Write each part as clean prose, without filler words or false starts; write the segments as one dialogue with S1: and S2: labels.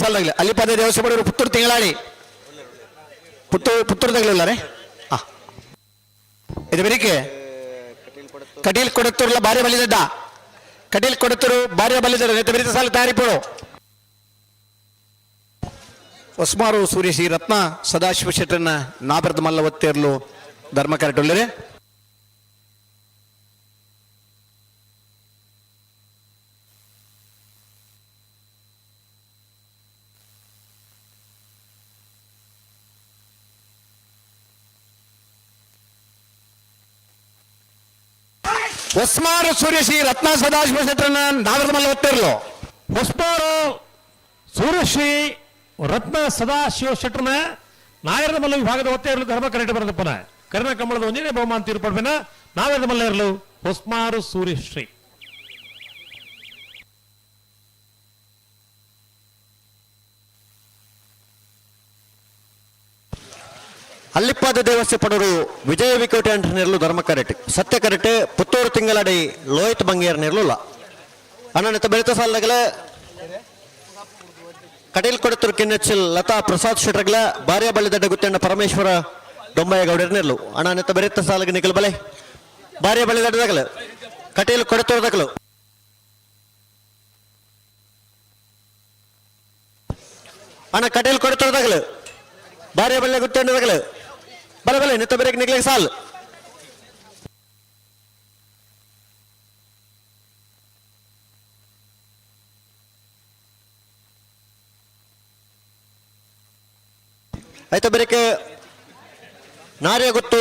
S1: ಸಾಲದಾಗಲಿ ಅಲ್ಲಿಪಾದ ದೇವಸ್ಥಾನ ಪಡೂರು ಪುತ್ತೂರು ತಿಂಗಳಾಡಿ ಪುತ್ತೂರು ಪುತ್ತೂರು ತಗಲಿಲ್ಲಾರೆ. ಆ ಇದು ಬೆರಿಕೆ ಕಟೀಲ್ ಕೊಡತ್ತೂರ್ಲ ಬಾರಿ ಬಲಿದಡ್ಡ. ಕಟೀಲ್ ಕೊಡತ್ತೂರು ಬಾರಿ ಬಲಿದಡ್ಡ ನೆತ್ತ ಬೆರಿತ ಸಾಲ ತಯಾರಿಪೋಡು. ಹೊಸ್ಮಾರು ಸೂರ್ಯಶ್ರೀ ರತ್ನ ಸದಾಶಿವ ಶೆಟ್ಟರನ್ನ ನಾಬರದ ಮಲ್ಲ ಒತ್ತೇರ್ಲು ಧರ್ಮ ಕರೆಟುಳ್ಳರೆ. ಹೊಸ್ಮಾರು ಸೂರ್ಯಶ್ರೀ ರತ್ನ ಸದಾಶಿವ ಶೆಟ್ಟರನ್ನ ನಾಗರದ ಮಲ್ಲ ಒತ್ತೇರ್ಲು.
S2: ಹೊಸ್ಮಾರು ಸೂರ್ಯಶ್ರೀ ರತ್ನ ಸದಾಶಿವ ಶೆಟ್ಟರ್ನ ನಾಯರದ ಮಲ್ಲ ವಿಭಾಗದ ಒತ್ತೆ ಇರಲು ಧರ್ಮ ಕರೆಕ್ಟ್ ಬರದಪ್ಪನ ಕರಿನ ಕಂಬಳದ ಒಂಜನೇ ಬಹುಮಾನ ತೀರ್ಪಡ್ಬೇನ. ನಾಯರದ ಮಲ್ಲ ಇರಲು ಹೊಸ್ಮಾರು ಸೂರ್ಯಶ್ರೀ.
S3: ಅಲ್ಲಿಪ್ಪಾದ ದೇವಸ್ಥೆ ಪಡೂರು ವಿಜಯ ವಿಕೋಟೆ ಅಂಟರ್ ನೆರಳು ಧರ್ಮ ಕರೆಟ್. ಸತ್ಯ ಕರೆಟ್ ಪುತ್ತೂರು ತಿಂಗಳಡಿ ಲೋಹಿತ್ ಬಂಗೇರ್ ನೆರಳುಲ್ಲ. ಅಣ್ಣನಿತ ಬೆಳಿತ ಸಾಲದಾಗಲ ಕಟೀಲ್ ಕೊಡತೂರು ಕಿನ್ನಚ್ಚಿಲ್ ಲತಾ ಪ್ರಸಾದ್ ಶೆಟ್ರಗ್ಲ ಭಾರ್ಯ ಬಳ್ಳಿದಡ್ಡ ಗುತ್ತಣ್ಣ ಪರಮೇಶ್ವರ ಡೊಂಬಯ್ಯ ಗೌಡರ ನೆರಳು. ಅಣ್ಣನಿತ ಬೆರೆತ ಸಾಲಗ ನಿಖಲ್ ಬಲೆ ಭಾರ್ಯ ಬಳ್ಳಿದಡ್ಡದಾಗಲ ಕಟೀಲ್ ಕೊಡತೂರು ದಗಲು. ಅಣ್ಣ, ಕಟೀಲ್ ಕೊಡತೂರು ಭಾರ್ಯ ಬಳ್ಳಿ ಗುತ್ತಣ್ಣದಾಗಲು ಬಲೆ ಬಲೆ ನಿತ್ತ ಬೇರೆ ನಿಗ್ಲಿಗೆ ಸಾಲ್. ಆಯ್ತಾ ಬೇರೆಕೆ ನಾರ್ಯ ಗೊತ್ತು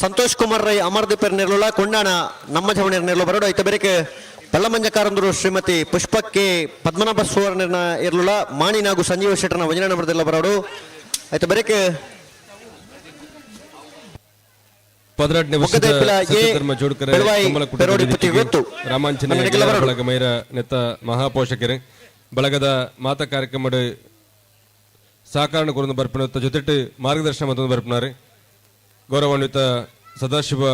S3: ಸಂತೋಷ್ ಕುಮಾರ್ ರೈ ಅಮರ್ದೀಪರ್ ನಿರ್ಲುಲ ಕೊಂಡಾಣ ನಮ್ಮ ಜವಣಿಯರ್ ನಿರ್ಲು ಬರೋಡು. ಐತ ಬೇರೆಕೆ ಬಲ್ಲಮಂಜಕಾರಂದರು ಶ್ರೀಮತಿ ಪುಷ್ಪಕ್ಕೆ ಪದ್ಮನಾಭ ಸುವರ್ಣನ ಇರ್ಲುಲ ಮಾಣಿನಾಗು ಸಂಜೀವ ಶೆಟ್ಟರ್ನ ವಜನ ಬರೆದಿಲ್ಲ ಬರೋಡು. ಆಯ್ತು ಬೇರೆಕೆ
S4: 12ನೇ ವರ್ಷದ
S3: ಮೊಗದೇಪಿಲ ಎ.
S4: ಸತ್ಯಧರ್ಮ ಜೋಡ್ಕರೆ
S3: ಬೆಳವಾಯಿ
S4: ಕಮಲಕುಟದ
S3: ಪೆರೋಡಿ
S4: ವೇದಿಕೆಗೆ
S3: ಪುತ್ತಿಗೊತ್ತು.
S4: ರಾಮಾಂಜನೇಯ
S3: ನಮ್ಮನೆಗೆಲ್ಲ
S4: ಗೆಳೆಯರ
S3: ಬರೋಡು.
S4: ಬಳಗ ಮೈರ ನೆತ್ತ ಮಹಾಪೋಷಕರು ಬಳಗದ ಮಾತ ಕಾರ್ಯಕ್ರಮದ ಸಹಕಾರಣ ಕುರಿತು ಬರ್ಪಿನ ಜೊತೆಟ್ಟು ಮಾರ್ಗದರ್ಶನ ಮತ್ತೊಂದು ಬರ್ಪಿನಾರೆ ಗೌರವಾನ್ವಿತ ಸದಾಶಿವ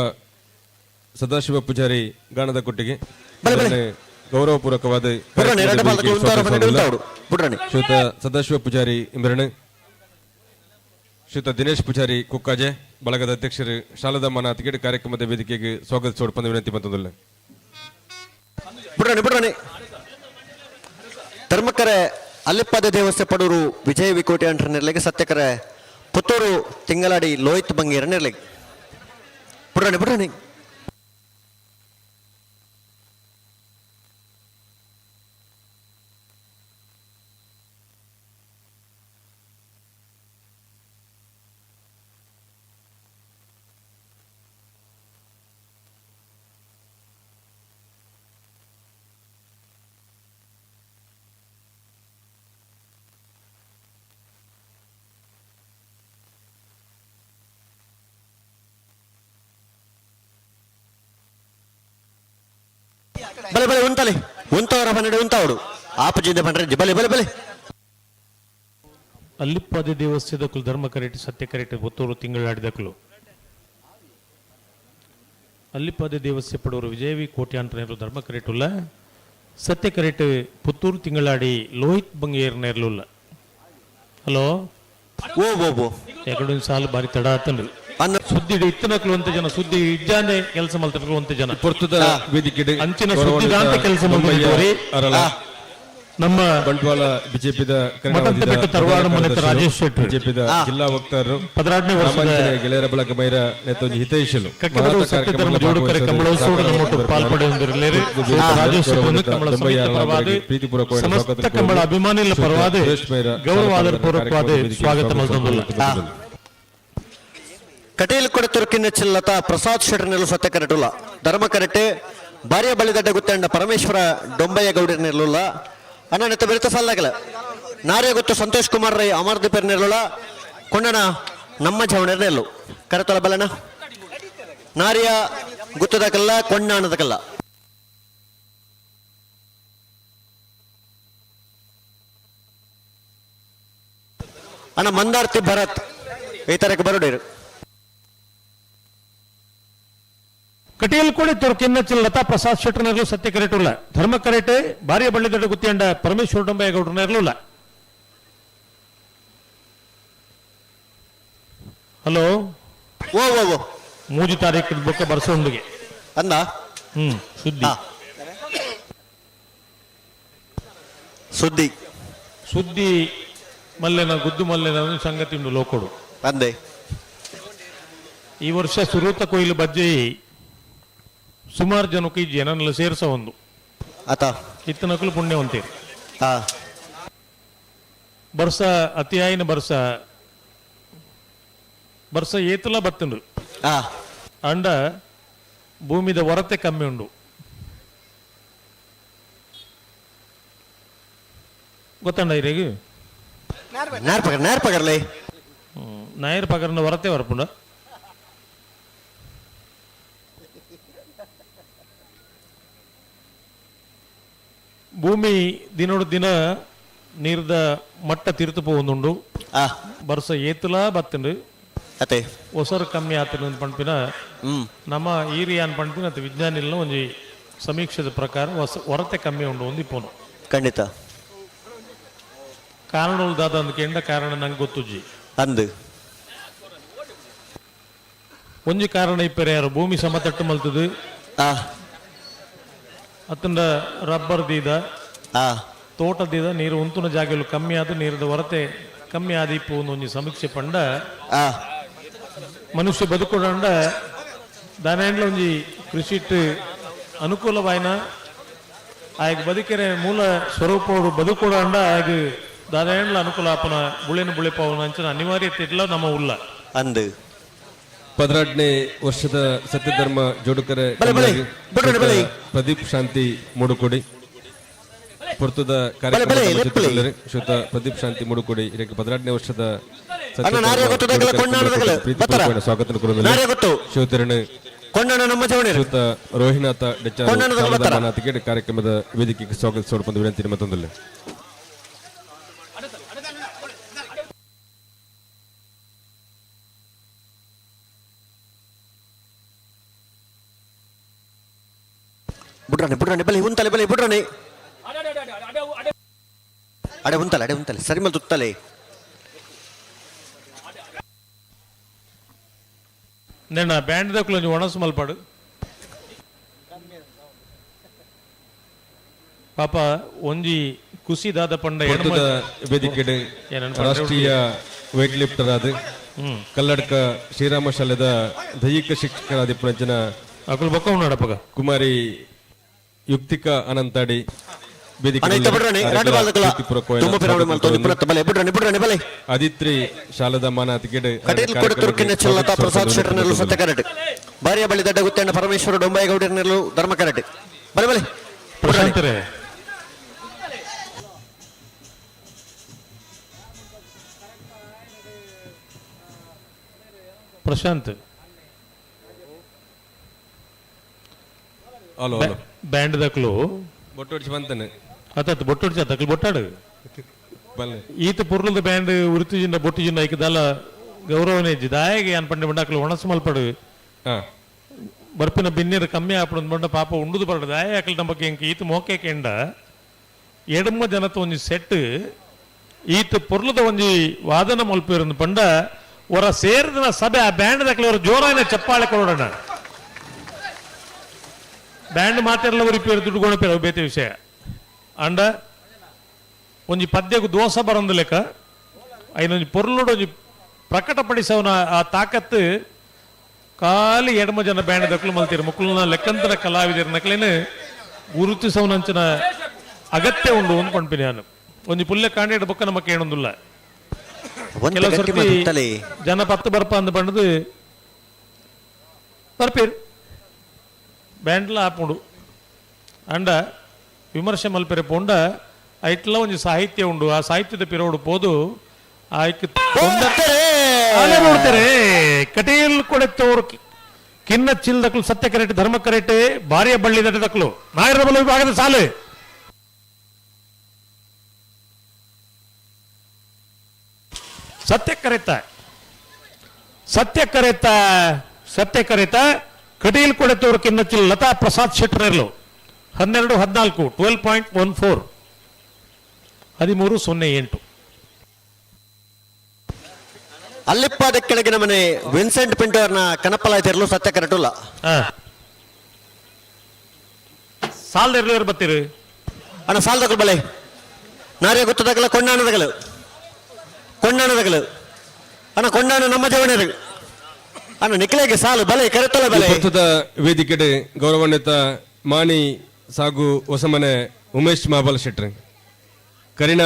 S4: ಸದಾಶಿವ ಪೂಜಾರಿ ಗಾಣದ ಕೊಟ್ಟಿಗೆ
S3: ಬಲೆ, ಬಲೆ.
S4: ಅದನ್ನೇ ಗೌರವಪೂರ್ವಕವಾದ
S3: ಬುಡ್ರಣಿ
S4: ಕಾರ್ಯಕ್ರಮದ
S3: ಎರಡು ಬಾಲಕ
S4: ವೇದಿಕೆಗೆ
S3: ಉಂತಾರು ಪನ್ನೆರಡು
S4: ಸ್ವಾಗತಿಸೋದಿಲ್ಲ.
S3: ಉಂತಾವಡು ಬುಡ್ರಣಿ.
S4: ಶ್ರೀಯುತ ಸದಾಶಿವ ಪೂಜಾರಿ ಇಂಬರಣೆ, ಶ್ರೀಯುತ ದಿನೇಶ್ ಪೂಜಾರಿ ಕುಕ್ಕಾಜೆ ಬಳಗದ ಅಧ್ಯಕ್ಷರು ಶಾಲದಮ್ಮನ ಟಿಕೆಟ್ ಕಾರ್ಯಕ್ರಮದ ವೇದಿಕೆಗೆ ಸ್ವಾಗತಿಸೋಡು ಪಂದ ವಿನಂತಿ ಮತ್ತೊಂದಿಲ್ಲ.
S3: ಬುಡ್ರಣಿ ಬುಡ್ರಣಿ. ಧರ್ಮಕರೆ ಅಲ್ಲಿಪ್ಪಾದ ದೇವಸ್ಥೆ ಪಡೂರು ವಿಜಯ ವಿಕೋಟೆ ಅಂಟ್ರ ನಿರ್ಲಿಗೆ. ಸತ್ಯಕರೆ ಪುತ್ತೂರು ತಿಂಗಳಾಡಿ ಲೋಹಿತ್ ಬಂಗೇರ ನಿರ್ಲಿಗೆ. ಬುಡ್ರಣಿ ಬುಡ್ರಣಿ. ಬಲೆ ಬಲೆ ಉಂತಲೆ ಉಂತವರ ಪನ್ನೆರಡು ಉಂತಾವಡು ಆಪಜಿಂದ ಪಂಡ್ರೆ ಬಲೆ ಬಲೆ ಬಲೆ.
S2: ಅಲ್ಲಿಪ್ಪಾದ ದೇವಸ್ಥಾನದಕ್ಕಲು ಧರ್ಮ ಕರೆಟ್ ಸತ್ಯ ಕರೆಟ್ ಪುತ್ತೂರು ತಿಂಗಳಾಡಿದಕ್ಕಲು ಅಲ್ಲಿಪ್ಪಾದ ದೇವಸ್ಥೆ ಪಡೋರು ವಿಜಯವಿ ಕೋಟ್ಯಾಂತರ ಧರ್ಮ ಕರೆಟುಲ್ಲ. ಸತ್ಯ ಕರೆಟ್ ಪುತ್ತೂರು ತಿಂಗಳಾಡಿ ಲೋಹಿತ್ ಬಂಗೇರ್ ನೇರ್ಲುಲ್ಲ. ಹಲೋ.
S3: ಓ ಓ ಓ.
S2: ಎಕಡೆ ಸಾಲು ಬಾರಿ ತಡ ಆತಂಡ್ರಿ.
S3: ಅನ್ನ
S2: ಸುದ್ದಿ ಇತ್ತನಕ್ಲು ಅಂತ ಜನ, ಸುದ್ದಿ ಇಜ್ಜಾನೆ ಕೆಲಸ ಮಲ್ತನಕ್ಲು ಅಂತ ಜನ.
S4: ಪೊರ್ತುದ ವೇದಿಕೆ
S2: ಅಂಚಿನ ಸುದ್ದಿದಾಂತ ಕೆಲಸ ಮುಂದುವರಿ.
S4: ಅರಳ
S2: ನಮ್ಮ
S4: ಬಂಟ್ವಾಳ ಬಿಜೆಪಿದ
S2: ಮಠದ ತರವಾಡು ಮನೆತ ರಾಜೇಶ್ ಶೆಟ್ಟಿ.
S4: ಬಿಜೆಪಿದ ಜಿಲ್ಲಾ ವಕ್ತಾರರು
S2: 12ನೇ ವರ್ಷದ
S4: ರಾಮಾಂಜನೇಯ ಗೆಳೆಯರ ಬಳಗ ಮೈರ ನೇತೊಂಜಿ ಹಿತೈಷಿಲು
S2: ಕಕ್ಕಡದ ಸತ್ಯಧರ್ಮ ಜೋಡುಕರೆ ಕಮಲೋತ್ಸವದ ನಮ್ಮೊಟ್ಟು ಪಾಲ್ಪಡೆಯೊಂದಿರಲೇರು. ರಾಜೇಶ್ ಶೆಟ್ಟಿ ಕಮಲ ಸಮಿತಿ ಪರವಾದ, ಸಮಸ್ತ ಕಮಲ ಅಭಿಮಾನಿಗಳ ಪರವಾದ ಗೌರವಾದರ ಪೂರ್ವಕವಾದ ಸ್ವಾಗತ ಮಲ್ತೊಂದುಲ್ಲ.
S3: ಕಟೀಲ್ ಕೊಡತೂರು ಕಿನ್ನಚ್ಚಿಲ್ ಲತಾ ಪ್ರಸಾದ್ ಶೆಟ್ಟರ್ ನೆಲ್ಲು ಸತ್ಯ ಕರೆಟುಲ್ಲ. ಧರ್ಮ ಕರೆಟೆ ಭಾರ್ಯ ಬಳಿದಡ್ಡ ಗುತ್ತಂಡ ಪರಮೇಶ್ವರ ಡೊಂಬಯ್ಯ ಗೌಡರ ನೆರಳುಲ್ಲ. ಅಣ್ಣ, ನೆತ್ತ ಬೆಳಿತ ಸಾಲಾಗಲ ನಾರ್ಯ ಗೊತ್ತು ಸಂತೋಷ್ ಕುಮಾರ್ ರೈ ಅಮರ್ದೀಪರ್ ನೆರಳುಲ್ಲ ಕೊಂಡಣ ನಮ್ಮ ಜವಣರ ನೆಲ್ಲು ಕರೆತೊಲ ಬಲನ ನಾರ್ಯ ಗುತ್ತದಕಲ್ಲ ಕೊಂಡಾಣದಕಲ್ಲ. ಅಣ್ಣ, ಮಂದಾರ್ತಿ ಭರತ್ ಈ ತರಕ್ಕೆ ಬರೋಡಿರು.
S2: ಕಟೀಲ್ ಕೊಡಿ ತುರ್ಕಿನ್ನ ಲತಾ ಪ್ರಸಾದ್ ಶೆಟ್ಟರ್ ನೆರಳು ಸತ್ಯ ಕರೆಟುಲ್ಲ. ಧರ್ಮ ಕರೆಟೆ ಭಾರ್ಯ ಬಳ್ಳಿದಡ್ಡ ಗುತ್ತಿಯಂಡ ಪರಮೇಶ್ವರ ಡೊಂಬಯ್ಯ ಗೌಡ್ರ ನೆರಳುಲ್ಲ. Hello.
S3: ಓ ಓ ಓ.
S2: ಮೂಜಿ ತಾರೀಕು ಬೊಕ್ಕ ಬರ್ಸೊಂದಿಗೆ.
S3: ಅಂದ.
S2: ಸುದ್ದಿ.
S3: ಹಾ. ಸುದ್ದಿ.
S2: ಸುದ್ದಿ ಮಲ್ಲೆನ ಗುದ್ದು ಮಲ್ಲೆನ ಒಂದು ಸಂಗತಿ ಉಂಡು ಲೋಕೊಡು.
S3: ಅಂದೆ.
S2: ಈ ವರ್ಷ ಸುರೂತ ಕೊಯ್ಲು ಬಜ್ಜೆಯಿ ಸುಮಾರು ಜನಕ್ಕೆ ಈ ಜನನೆಲ್ಲ ಸೇರ್ಸ ಒಂದು.
S3: ಆತ.
S2: ಇತ್ತನಕಲು ಪುಣ್ಯವಂತೇರಿ.
S3: ಹಾ.
S2: ಬರ್ಸ ಅತಿಯಾಯಿನ ಬರ್ಸ ಬರ್ಸ ಏತಲ ಬತ್ತಂಡು.
S3: ಹಾ.
S2: ಅಂಡ ಭೂಮಿದ ಹೊರತೆ ಕಮ್ಮಿ ಉಂಡು ಗೊತ್ತಂಡ ಇರೆಗ್.
S3: ನೇರ್ ಪಗರ್ ನೇರ್ ಪಗರ್ಲೆ.
S2: ನಾಯರ್ ಪಗರ್ನ ಹೊರತೆ ವರಪುಂಡ. ಭೂಮಿ ದಿನೋಡು ದಿನ ನೀರ್ದ ಮಟ್ಟ ತಿರುತು ಪೋವೊಂದುಂಡು.
S3: ಆ.
S2: ಬರ್ಸ ಏತುಲಾ ಬತ್ತಂಡು.
S3: ಅತೆ.
S2: ಒಸರು ಕಮ್ಮಿ ಆತನ ಪನ್ಪಿನ ನಮ್ಮ ಈರಿಯಾನ್ ಪನ್ಪಿನ ಅತ್ ವಿಜ್ಞಾನಿಲ್ನ ಒಂಜಿ ಸಮೀಕ್ಷೆದ ಪ್ರಕಾರ ಹೊರತೆ ಕಮ್ಮಿ ಉಂಡು ಒಂದು ಇಪ್ಪುನು.
S3: ಖಂಡಿತ.
S2: ಕಾರಣ ದಾದ ಅಂದ್ಕೆಂಡ ಕಾರಣ ನಂಗೆ ಗೊತ್ತುಜ್ಜಿ.
S3: ಅಂದು.
S2: ಒಂಜಿ ಕಾರಣ ಇಪ್ಪರೆ ಯಾರು ಭೂಮಿ ಸಮತಟ್ಟು ಮಲ್ತದು.
S3: ಆ.
S2: ಅತ್ತಂಡ ರಬ್ಬರ್ ದೀದ
S3: ಆ.
S2: ತೋಟದೀದ ನೀರು ಉಂತುನ ಜಾಗಲು ಕಮ್ಮಿ ಆದ ನೀರದ ಹೊರತೆ ಕಮ್ಮಿ ಆದ ಇಪ್ಪು ಒಂದು ಒಂಜಿ ಸಮೀಕ್ಷೆ ಪಂಡ.
S3: ಆ.
S2: ಮನುಷ್ಯ ಬದುಕೊಡಂಡ ದಾನೇಂಡ್ಲ ಒಂಜಿ ಕೃಷಿಟ್ ಅನುಕೂಲವಾಯ್ನ ಆಯ್ಗ ಬದುಕೆರೆ ಮೂಲ ಸ್ವರೂಪೋಡು ಬದುಕೊಡಂಡ ಆಗ ದಾನೇಂಡ್ಲ ಅನುಕೂಲ ಆಪನ ಬುಳೆನ ಬುಳೆಪವನ ಅಂಚಿನ ಅನಿವಾರ್ಯತೆ ಇಲ್ಲ ನಮ್ಮ ಉಲ್ಲ.
S3: ಅಂದು.
S4: 12ನೇ ವರ್ಷದ ಸತ್ಯಧರ್ಮ ಜೋಡುಕರೆ
S3: ಬಲೆ, ಬಲೆ.
S4: ಕಂಬಳಗಿ
S3: ಬಿಡ್ರಿ, ಬಲೆ.
S4: ಪ್ರದೀಪ್ ಶಾಂತಿ ಮೂಡುಕೊಡಿ ಪುರ್ತದ
S3: ಬಲೆ, ಬಲೆ, ಲೆಪ್ಪಲೆ.
S4: ಕಾರ್ಯಕ್ರಮ ಶ್ರೀಯುತ ಪ್ರದೀಪ್ ಶಾಂತಿ ಮೂಡುಕೊಡಿ ಇದಕ್ಕೆ 12ನೇ ವರ್ಷದ
S3: ಅಣ್ಣ, ನಾರ್ಯ ಗೊತ್ತು ದಾಖಲೆ, ಕೊಂಡಾಡದಾಗಲೆ. ಬತ್ತರ.
S4: ಸ್ವಾಗತ
S3: ನಾರ್ಯ ಗೊತ್ತು.
S4: ಶಿವತರಣ್
S3: ಕೊಂಡಣ್ಣ ನಮ್ಮ ಜವಣಿ.
S4: ಶ್ರೀಯುತ ರೋಹಿನಾಥ ಡೆಚ್ಚಾರು
S3: ಕೊಂಡಾಡದಾಗಲೆ ಬತ್ತರ.
S4: ಟಿಕೆಟ್ ಕಾರ್ಯಕ್ರಮದ ವೇದಿಕೆಗೆ ಸ್ವಾಗತಿಸೋಡು ವಿನಂತಿ ಮತ್ತೊಂದಲ್ಲಿ.
S3: ಬುಡ್ರಾಣಿ ಬುಡ್ರಾಣಿ ಬಲೆ ಉಂತಲೆ ಬಲೆ ಬುಡ್ರಾಣಿ ಅಡೆ ಉಂತಲೆ ಅಡೆ ಉಂತಲೆ ಸರಿ ಮಲ್ ತುತ್ತಲೆ.
S2: నేను ಬ್ಯಾಂಡ್ ದಕ್ಕಲು ಒಂಜಿ ಒಣಸು ಮಲ್ಪಾಡು ಪಾಪ ಒಂಜಿ ಕುಸಿ ದಾದ ಪಂಡ ಎಣ್ಮ
S4: ಪುರ್ತದ ವೇದಿಕೆಡ್
S2: ಏನನ್
S4: ರಾಷ್ಟ್ರೀಯ ವೇಟ್ ಲಿಫ್ಟರ್ ಆದ ಕಲ್ಲಡ್ಕ ಶ್ರೀರಾಮ ಶಾಲೆದ ದೈಹಿಕ ಶಿಕ್ಷಕರಾದ ಪುಣಜನ
S2: ಅಕುಲು ಬೊಕ್ಕ ಉನ್ನಾಡಪ್ಪಗ.
S4: ಕುಮಾರಿ ಯುಕ್ತಿಕಾ ಅನಂತಾಡಿ ವೇದಿಕೆ
S3: ಅಣ್ಣ ಇತ್ತ ಬುಡ್ರಾಣಿ ರಡ್ಡು ಬಾಲ್ದಕಲ ತುಂಬ ಪಿರಾವಣಿ ಮಲ್ತೊಂದು ಪುನತ್ತ ಬಲೆ ಬುಡ್ರಾಣಿ ಬುಡ್ರಾಣಿ ಬಲೆ.
S4: ಆದಿತ್ರಿ ಶಾಲದ ಮಾನ ಟಿಕೆಟ್
S3: ಕಟೀಲ್ ಕೊಡತುರ್ಕಿನ ಚೆಲ್ಲತ ಪ್ರಸಾದ್ ಶೆಟ್ಟರ್ನೆಲ್ಲು ಸತ್ಯ ಕರೆಟ್ ಬಾರಿಯ ಬಳಿ ದಡ್ಡ ಗುತ್ತಣ್ಣ ಪರಮೇಶ್ವರ ಡೊಂಬಾಯಿಗೌಡರ್ನೆಲ್ಲು ಧರ್ಮ ಕರೆಟ್ ಬಲೆ ಬಲೆ ಬುಡ್ರಾಣಿ.
S2: ಪ್ರಶಾಂತರೇ ಪ್ರಶಾಂತ್.
S4: Hello hello.
S2: Band ದಕ್ಲು
S4: ಬೊಟ್ಟೊಡಿಸಿ ಬಂತಾನೆ.
S2: ಅತ್ತ ಬೊಟ್ಟೊಡ್ಚಿ ಅತ್ತಕ್ಲು ಬೊಟ್ಟಾಡು.
S4: ಬಲ್ಲೆ.
S2: ಈತ ಪುರ್ಲದ ಬ್ಯಾಂಡ್ ಉರುತಿಜಿಂದ ಬೊಟ್ಟಿಜಿಂದ ಐಕ ದಾಲ ಗೌರವನೇ ಇಜ್ಜಿ ದಾಯಗೆ ಅನ್ ಪಂಡೆ ಬಂಡಾಕ್ಲು ಒಣಸು ಮಲ್ಪಡು.
S4: ಹಾ.
S2: ಬರ್ಪಿನ ಬಿನ್ನಿರ ಕಮ್ಮಿ ಆಪುಂಡು ಬಂಡ ಪಾಪ ಉಂಡುದು ಬರಡು ದಾಯ ಆಕಲ್ ನಮಕ್ಕೆ ಎಂಕ್ ಈತ ಮೋಕೆ ಕೆಂಡ ಎಡಮ ಜನತ ಒಂಜಿ ಸೆಟ್ ಈತ ಪೊರ್ಲದ ಒಂಜಿ ವಾದನ ಮಲ್ಪಿರಂದು ಪಂಡ ಒರ ಸೇರಿದ ಸಭೆ ಆ ಬ್ಯಾಂಡ್ ದಕ್ಲೆ ಒರ ಜೋರಾಯಿನ ಚಪ್ಪಾಳೆ ಕೊಡೋಣ. ಬ್ಯಾಂಡ್ ಮಾತೆಲ್ಲ ಉರಿಪೇರು ದುಡ್ಡು ಕೊಣಪೇರು ಅವು ಬೇತೆ ವಿಷಯ. ಅಂಡ ಒಂಜಿ ಪದ್ಯకు ದೋಸ ಬರಂದು ಲೆಕ್ಕ ಐನೊಂಜಿ ಪೊರ್ಲುಡು ಒಂಜಿ ಪ್ರಕಟಪಡಿಸವನ ಆ ತಾಕತ್ತು ಖಾಲಿ ಎಡಮ ಜನ ಬ್ಯಾಂಡ್ ದಕ್ಲು ಮಲ್ತೀರು ಮುಕ್ಕುಲ್ನ ಲೆಕ್ಕಂತನ ಕಲಾವಿದರ ನಕಲೇನು ಗುರುತಿಸವನಂಚಿನ ಅಗತ್ಯ ಉಂಡು ಒಂದು ಪಣ್ಪಿನಿ ನಾನು ಒಂಜಿ ಪುಲ್ಲೆ ಕಾಂಡೇಡ್ ಬೊಕ್ಕ ನಮಕ್ ಏನೊಂದುಲ್ಲ.
S3: ಒಂತೆ
S2: ಕೆಲವು
S3: ಗಟ್ಟಿ
S2: ಸರ್ತಿ
S3: ತುತ್ತಲೆ.
S2: ಜನ ಪತ್ತು ಬರ್ಪ ಅಂದ್ ಪಂಡದು ಬರ್ಪೇರು ಬ್ಯಾಂಡ್ಲ ಆಪುಂಡು. ಅಂಡ ವಿಮರ್ಶೆ ಮಲ್ಪೆರೆ ಪೋಂಡ ಐಟ್ಲ ಒಂಜಿ ಸಾಹಿತ್ಯ ಉಂಡು ಆ ಸಾಹಿತ್ಯದ ಪಿರೋಡು ಪೋದು ಆಯ್ಕ್ ಆಲೆ ನೋಡ್ತಾರೆ ಕಟೀಲ್ ಕೊಡೆತ್ತವರು ಕಿನ್ನ ಚಿಲ್ದಕ್ಲು ಸತ್ಯ ಕರೆಟ್ ಧರ್ಮ ಕರೆಟ್ ಭಾರಿಯ ಬಳ್ಳಿ ದಟ್ಟದಕ್ಲು ನಾಯರ ಬಲ ವಿಭಾಗದ ಸಾಲು ಸತ್ಯ ಕರೆತ ಸತ್ಯ ಕರೆತ ಸತ್ಯ ಕರೆತ ಕಟೀಲ್ ಕೊಡೆತ್ತವರು ಕಿನ್ನ ಚಿಲ್ ಲತಾ ಪ್ರಸಾದ್ ಶೆಟ್ಟರ್ಲು 12 14 12.14 13 08.
S3: ಅಲ್ಲಿಪ್ಪಾದ ಕೆಳಗಿನ ಮನೆ ವಿನ್ಸೆಂಟ್ ಪಿಂಟೋರ್ನ ಕನಪಲಾಯ್ತಿರಲು ಸತ್ಯ ಕರೆಟುಲ್ಲ.
S2: ಸಾಲದ ಇರ್ಲು ಬತ್ತೀರಿ.
S3: ಅಣ್ಣ, ಸಾಲದಗಳು ಬಲೆ. ನಾರೇ ಗೊತ್ತದಾಗಲ ಕೊಂಡಾಣದಗಳು, ಕೊಂಡಾಣದಗಳು ಅಣ್ಣ, ಕೊಂಡಾಣ ನಮ್ಮ ಜವಣರು ಅಣ್ಣ, ನಿಕ್ಲೆಗೆ ಸಾಲು ಬಲೆ ಕರೆತಲ
S4: ಈ
S3: ಬಲೆ.
S4: ಪ್ರಸ್ತುತ ವೇದಿಕೆಡೆ ಗೌರವಾನ್ವಿತ ಮಾಣಿ ಸಾಗು ಹೊಸಮನೆ ಉಮೇಶ್ ಮಾಬಲ್ ಶೆಟ್ರ್ ಕರಿಣ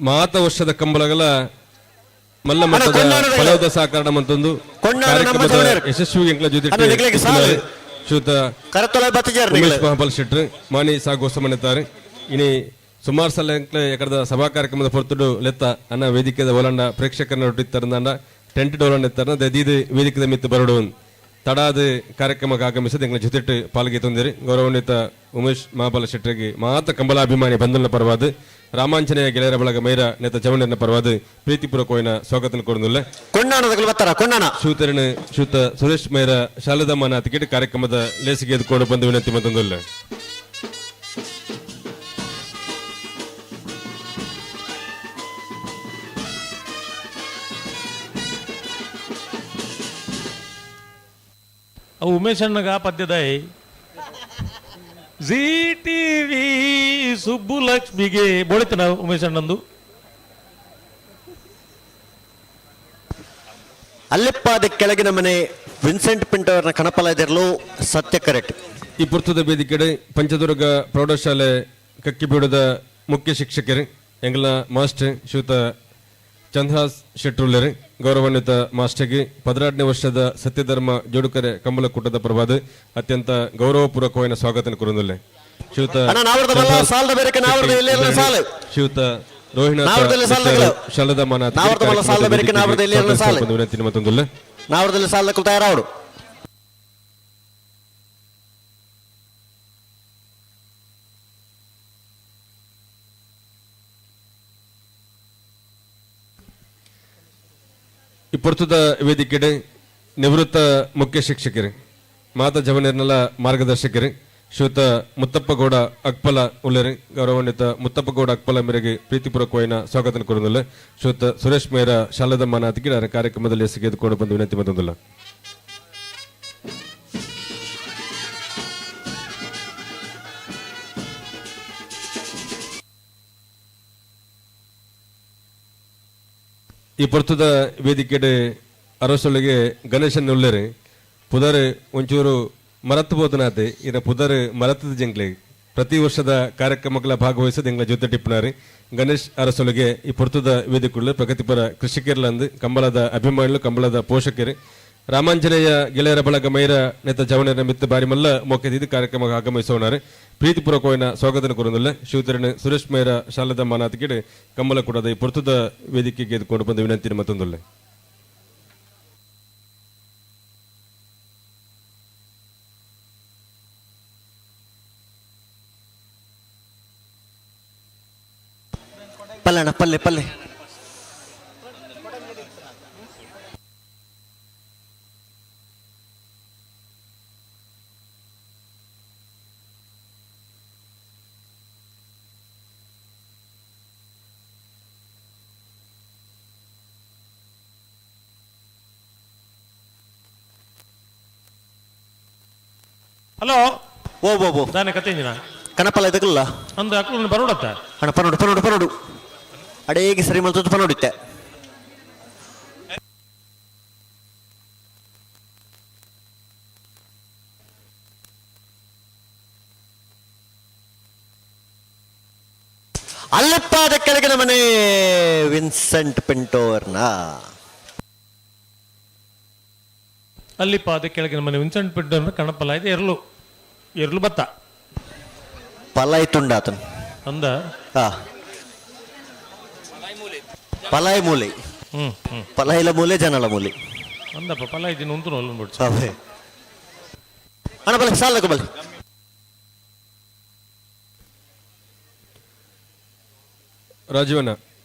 S4: ಮಾತ ವರ್ಷದ ಕಂಬಳಗಳ ಮಲ್ಲ ಮಟ್ಟದ
S3: ಕೊಂಡಾಣದ
S4: ಫಲವದ ಸಹಕಾರ ಮತ್ತೊಂದು
S3: ಕೊಂಡಾಣ ನಮ್ಮ
S4: ಕಾರ್ಯಕ್ರಮದ
S3: ಜವಣರು.
S4: ಯಶಸ್ವಿ ಎಂಕ್ಲ ಜೊತೆ
S3: ಅಣ್ಣ, ನಿಕ್ಲೆಗೆ ಸಾಲು.
S4: ಶ್ರೀಯುತ
S3: ಕರೆತೊಲ ಬತ್ತಿಜಾರ್.
S4: ಉಮೇಶ್ ಮಹಾಬಲ್ ಶೆಟ್ರ್ ಮಾಣಿ ಸಾಗು ಹೊಸಮನೆ ಇನಿ ಸುಮಾರು ಸಲ ಎಂಕ್ಲ ಎಕರದ ಸಭಾ ಕಾರ್ಯಕ್ರಮದ ಪೊರ್ತುಡು ಲೆತ್ತ ಅನ್ನ ವೇದಿಕೆದ ಒಲಂಡ ಪ್ರೇಕ್ಷಕರನ್ನ ಒಟ್ಟಿತ್ತರಂದ ಟೆಂಟ್ ಡೋಲಂಡ ಇತ್ತಾರನ ದೀದು ವೇದಿಕೆದ ಮಿತ್ತು ಬರಡು ತಡಾದ ಕಾರ್ಯಕ್ರಮಕ್ಕೆ ಆಗಮಿಸಿದ ಎಂಗಳ ಜೊತೆಟ್ಟು ಪಾಲ್ಗೆ ತಂದಿರಿ. ಗೌರವಾನ್ವಿತ ಉಮೇಶ್ ಮಹಾಬಲ ಶೆಟ್ಟರಿಗೆ ಮಾತ ಕಂಬಲಾಭಿಮಾನಿ ಬಂಧುನ ಪರವಾದ, ರಾಮಾಂಜನೇಯ ಗೆಳೆಯರ ಬಳಗ ಮೈರ ನೇತ ಚವಣನ ಪರವಾದ ಪ್ರೀತಿಪೂರ್ವಕವಾದ ಸ್ವಾಗತ ಕೊಡನುಲ್ಲ.
S3: ಕೊಂಡಾಣದಗಳು ಬತ್ತಾರ ಕೊಂಡಾಣ.
S4: ಶೂತರಣ ಶೂತ ಸುರೇಶ್ ಮೈರ ಶಾಲದಮ್ಮನ ಟಿಕೆಟ್ ಕಾರ್ಯಕ್ರಮದ ಲೇಸಿಗೆ ಎದ್ಕೊಂಡು ಬಂದು ವಿನಂತಿ ಮತ್ತೊಂದಿಲ್ಲ.
S2: ಅವು ಉಮೇಶ್ ಅಣ್ಣಗ ಪದ್ಯದೈ ಜಿ ಟಿವಿ ಸುಬ್ಬುಲಕ್ಷ್ಮಿಗೆ ಬೋಳಿತನ ಉಮೇಶ್ ಅಣ್ಣಂದು.
S3: ಅಲ್ಲಿಪ್ಪಾದ ಕೆಳಗಿನ ಮನೆ ವಿನ್ಸೆಂಟ್ ಪಿಂಟೋರ್ನ ಕನಪಲಾಯ್ತಿರಲು ಸತ್ಯ ಕರೆಕ್ಟ್.
S4: ಈ ಪುರ್ತದ ವೇದಿಕೆಡೆ ಪಂಚದುರ್ಗ ಪ್ರೌಢಶಾಲೆ ಕಕ್ಕಿಬೀಡದ ಮುಖ್ಯ ಶಿಕ್ಷಕರು ಎಂಗ್ಲ ಮಾಸ್ಟರ್ ಶ್ರೀಯುತ ಚಂದ್ರಹಾಸ್ ಶೆಟ್ರುಲ್ಲರು, ಗೌರವಾನ್ವಿತ ಮಾಸ್ಟರ್ಗೆ 16ನೇ ವರ್ಷದ ಸತ್ಯಧರ್ಮ ಜೋಡುಕರೆ ಕಂಬಲಕೂಟದ ಪರವಾದ ಅತ್ಯಂತ ಗೌರವಪೂರ್ವಕವಾದ ಸ್ವಾಗತ ಕೋರುವುದಿಲ್ಲ ಶ್ರೀಯುತ
S3: ಅಣ್ಣ, ನಾವ್ರದ್ದು ಬಲ್ಲ,
S4: ಚಂದ್ರಹಾಸ್
S3: ಸಾಲದ ಬೇರೆ, ನಾವ್ರದ್ದು ಇಲ್ಲಿ ಎಲ್ಲ ಸಾಲು.
S4: ಶ್ರೀಯುತ ರೋಹಿಣಾಥ
S3: ನಾವ್ರದ್ದು ಸಾಲದ
S4: ಶಾಲದ ಮಾನ
S3: ನಾವ್ರದ್ದು ಬಲ್ಲ, ಸಾಲದ ಬೇರೆ, ನಾವ್ರದ್ದು ಇಲ್ಲಿ ಎಲ್ಲ ಸಾಲು.
S4: ವಿನಂತಿ ಮತ್ತೊಂದಿಲ್ಲ.
S3: ನಾವ್ರದಲ್ಲಿ ಸಾಲದಕ್ಕೂ ತಯಾರಾವಡು.
S4: ಈ ಪುರ್ತದ ವೇದಿಕೆಡೆ ನಿವೃತ್ತ ಮುಖ್ಯ ಶಿಕ್ಷಕರು ಮಾತಾ ಜವನಿರ್ನಲ ಮಾರ್ಗದರ್ಶಕರು ಶ್ರೀಯುತ ಮುತ್ತಪ್ಪಗೌಡ ಅಕ್ಪಲ ಉಳ್ಳರು, ಗೌರವಾನ್ವಿತ ಮುತ್ತಪ್ಪಗೌಡ ಅಕ್ಪಲ ಮೇರೆಗೆ ಪ್ರೀತಿಪೂರ್ವಕವಾದ ಸ್ವಾಗತ ಕೋರುವುದಿಲ್ಲ. ಶ್ರೀಯುತ ಸುರೇಶ್ ಮೇರ ಶಾಲದ ಮಾನಾತಿಗೆ ಕಾರ್ಯಕ್ರಮದಲ್ಲಿ ಎಸಗೆದುಕೊಂಡು ಬಂದು ವಿನಂತಿ ಮತ್ತೊಂದಿಲ್ಲ. ಈ ಪೊರ್ತುದ ವೇದಿಕೆಡೆ ಅರಸೊಳಿಗೆ ಗಣೇಶನ್ ಉಳ್ಳರು ಪುದರ್ ಒಂಚೂರು ಮರತ್ತು ಬೋಧನಾತೆ ಇರ ಪುದರ್ ಮರತದ ಜಂಗ್ಲೆ ಪ್ರತಿ ವರ್ಷದ ಕಾರ್ಯಕ್ರಮಗಳ ಭಾಗವಹಿಸದ ಎಂಗಳ ಜೊತೆ ಟಿಪ್ಪನಾರಿ ಗಣೇಶ್ ಅರಸೊಳಗೆ ಈ ಪೊರ್ತುದ ವೇದಿಕೆಗಳು ಪ್ರಗತಿಪರ ಕೃಷಿಕರ್ಲಂದು ಕಂಬಳದ ಅಭಿಮಾನಿಗಳು ಕಂಬಳದ ಪೋಷಕರು ರಾಮಾಂಜನೇಯ ಗೆಳೆಯರ ಬಳಗ ಮೈರ ನೇತ ಜವನರ ಮಿತ್ತ ಬಾರಿ ಮಲ್ಲ ಮೊಕ್ಕೆದಿದ್ದು ಕಾರ್ಯಕ್ರಮ ಆಗಮಿಸೋಣಾರೆ ಪ್ರೀತಿಪೂರ್ವಕವಾದ ಸ್ವಾಗತ ಕೋರುವುದಿಲ್ಲ. ಶಿವತರಣ ಸುರೇಶ್ ಮೈರ ಶಾಲದ ಮಾನಾತಿಗೆ ಕಂಬಳ ಕೂಡದ ಈ ಪೊರ್ತುದ ವೇದಿಕೆಗೆ ಎದ್ದುಕೊಂಡು ಬಂದ ವಿನಂತಿ ಮತ್ತೊಂದಿಲ್ಲ.
S3: ಪಲ್ಲೆ ಅಣ್ಣ, ಪಲ್ಲೆ ಪಲ್ಲೆ.
S2: ಹಲೋ.
S3: ಓ ಓ ಓ.
S2: ದಾನೆ ಕತೆ ಇಂಜಿನ.
S3: ಕನಪಲ ಇದಕ್ಕಲ್ಲ.
S2: ಅಂದು ಅಕ್ಲು ಬರೋಡತ್ತ.
S3: ಅಣ್ಣ, ಪನೋಡು ಪನೋಡು ಪನೋಡು, ಅಡೇಗೆ ಸರಿ ಮಲ್ತದ್ದು ಪನೋಡಿತ್ತೆ. ಅಲ್ಲಪ್ಪಾದ ಕೆಳಗಿನ ಮನೆ ವಿನ್ಸೆಂಟ್ ಪಿಂಟೋರ್ನ
S2: ಅಲ್ಲಿ ಪಾದ ಕೆಳಗಿನ ಮನೆ ವಿನ್ಸೆಂಟ್ ಪಿಂಟೋರ್ನ ಕಣಪಲ ಇದೆ ಎರ್ಲು ಎರ್ಲು ಬತ್ತ.
S3: ಪಲಾಯ್ ತುಂಡ ಆತನು.
S2: ಅಂದ.
S3: ಹಾ, ಪಲಾಯ್ ಮೂಲೆ.
S2: ಹ್ಮ್ ಹ್ಮ್.
S3: ಪಲಾಯಿಲ ಮೂಲೆ, ಜನಲ ಮೂಲೆ.
S2: ಅಂದಪ್ಪ ಪಲ ಇದ್ದೀನಿ ಉಂಟು ಅಲ್ಲೊಂದು.
S3: ಅವೇ. ಅಣ್ಣ, ಬಲೆ ಸಾಲಕ್ಕೆ ಬಲೆ.
S4: ರಾಜೀವನ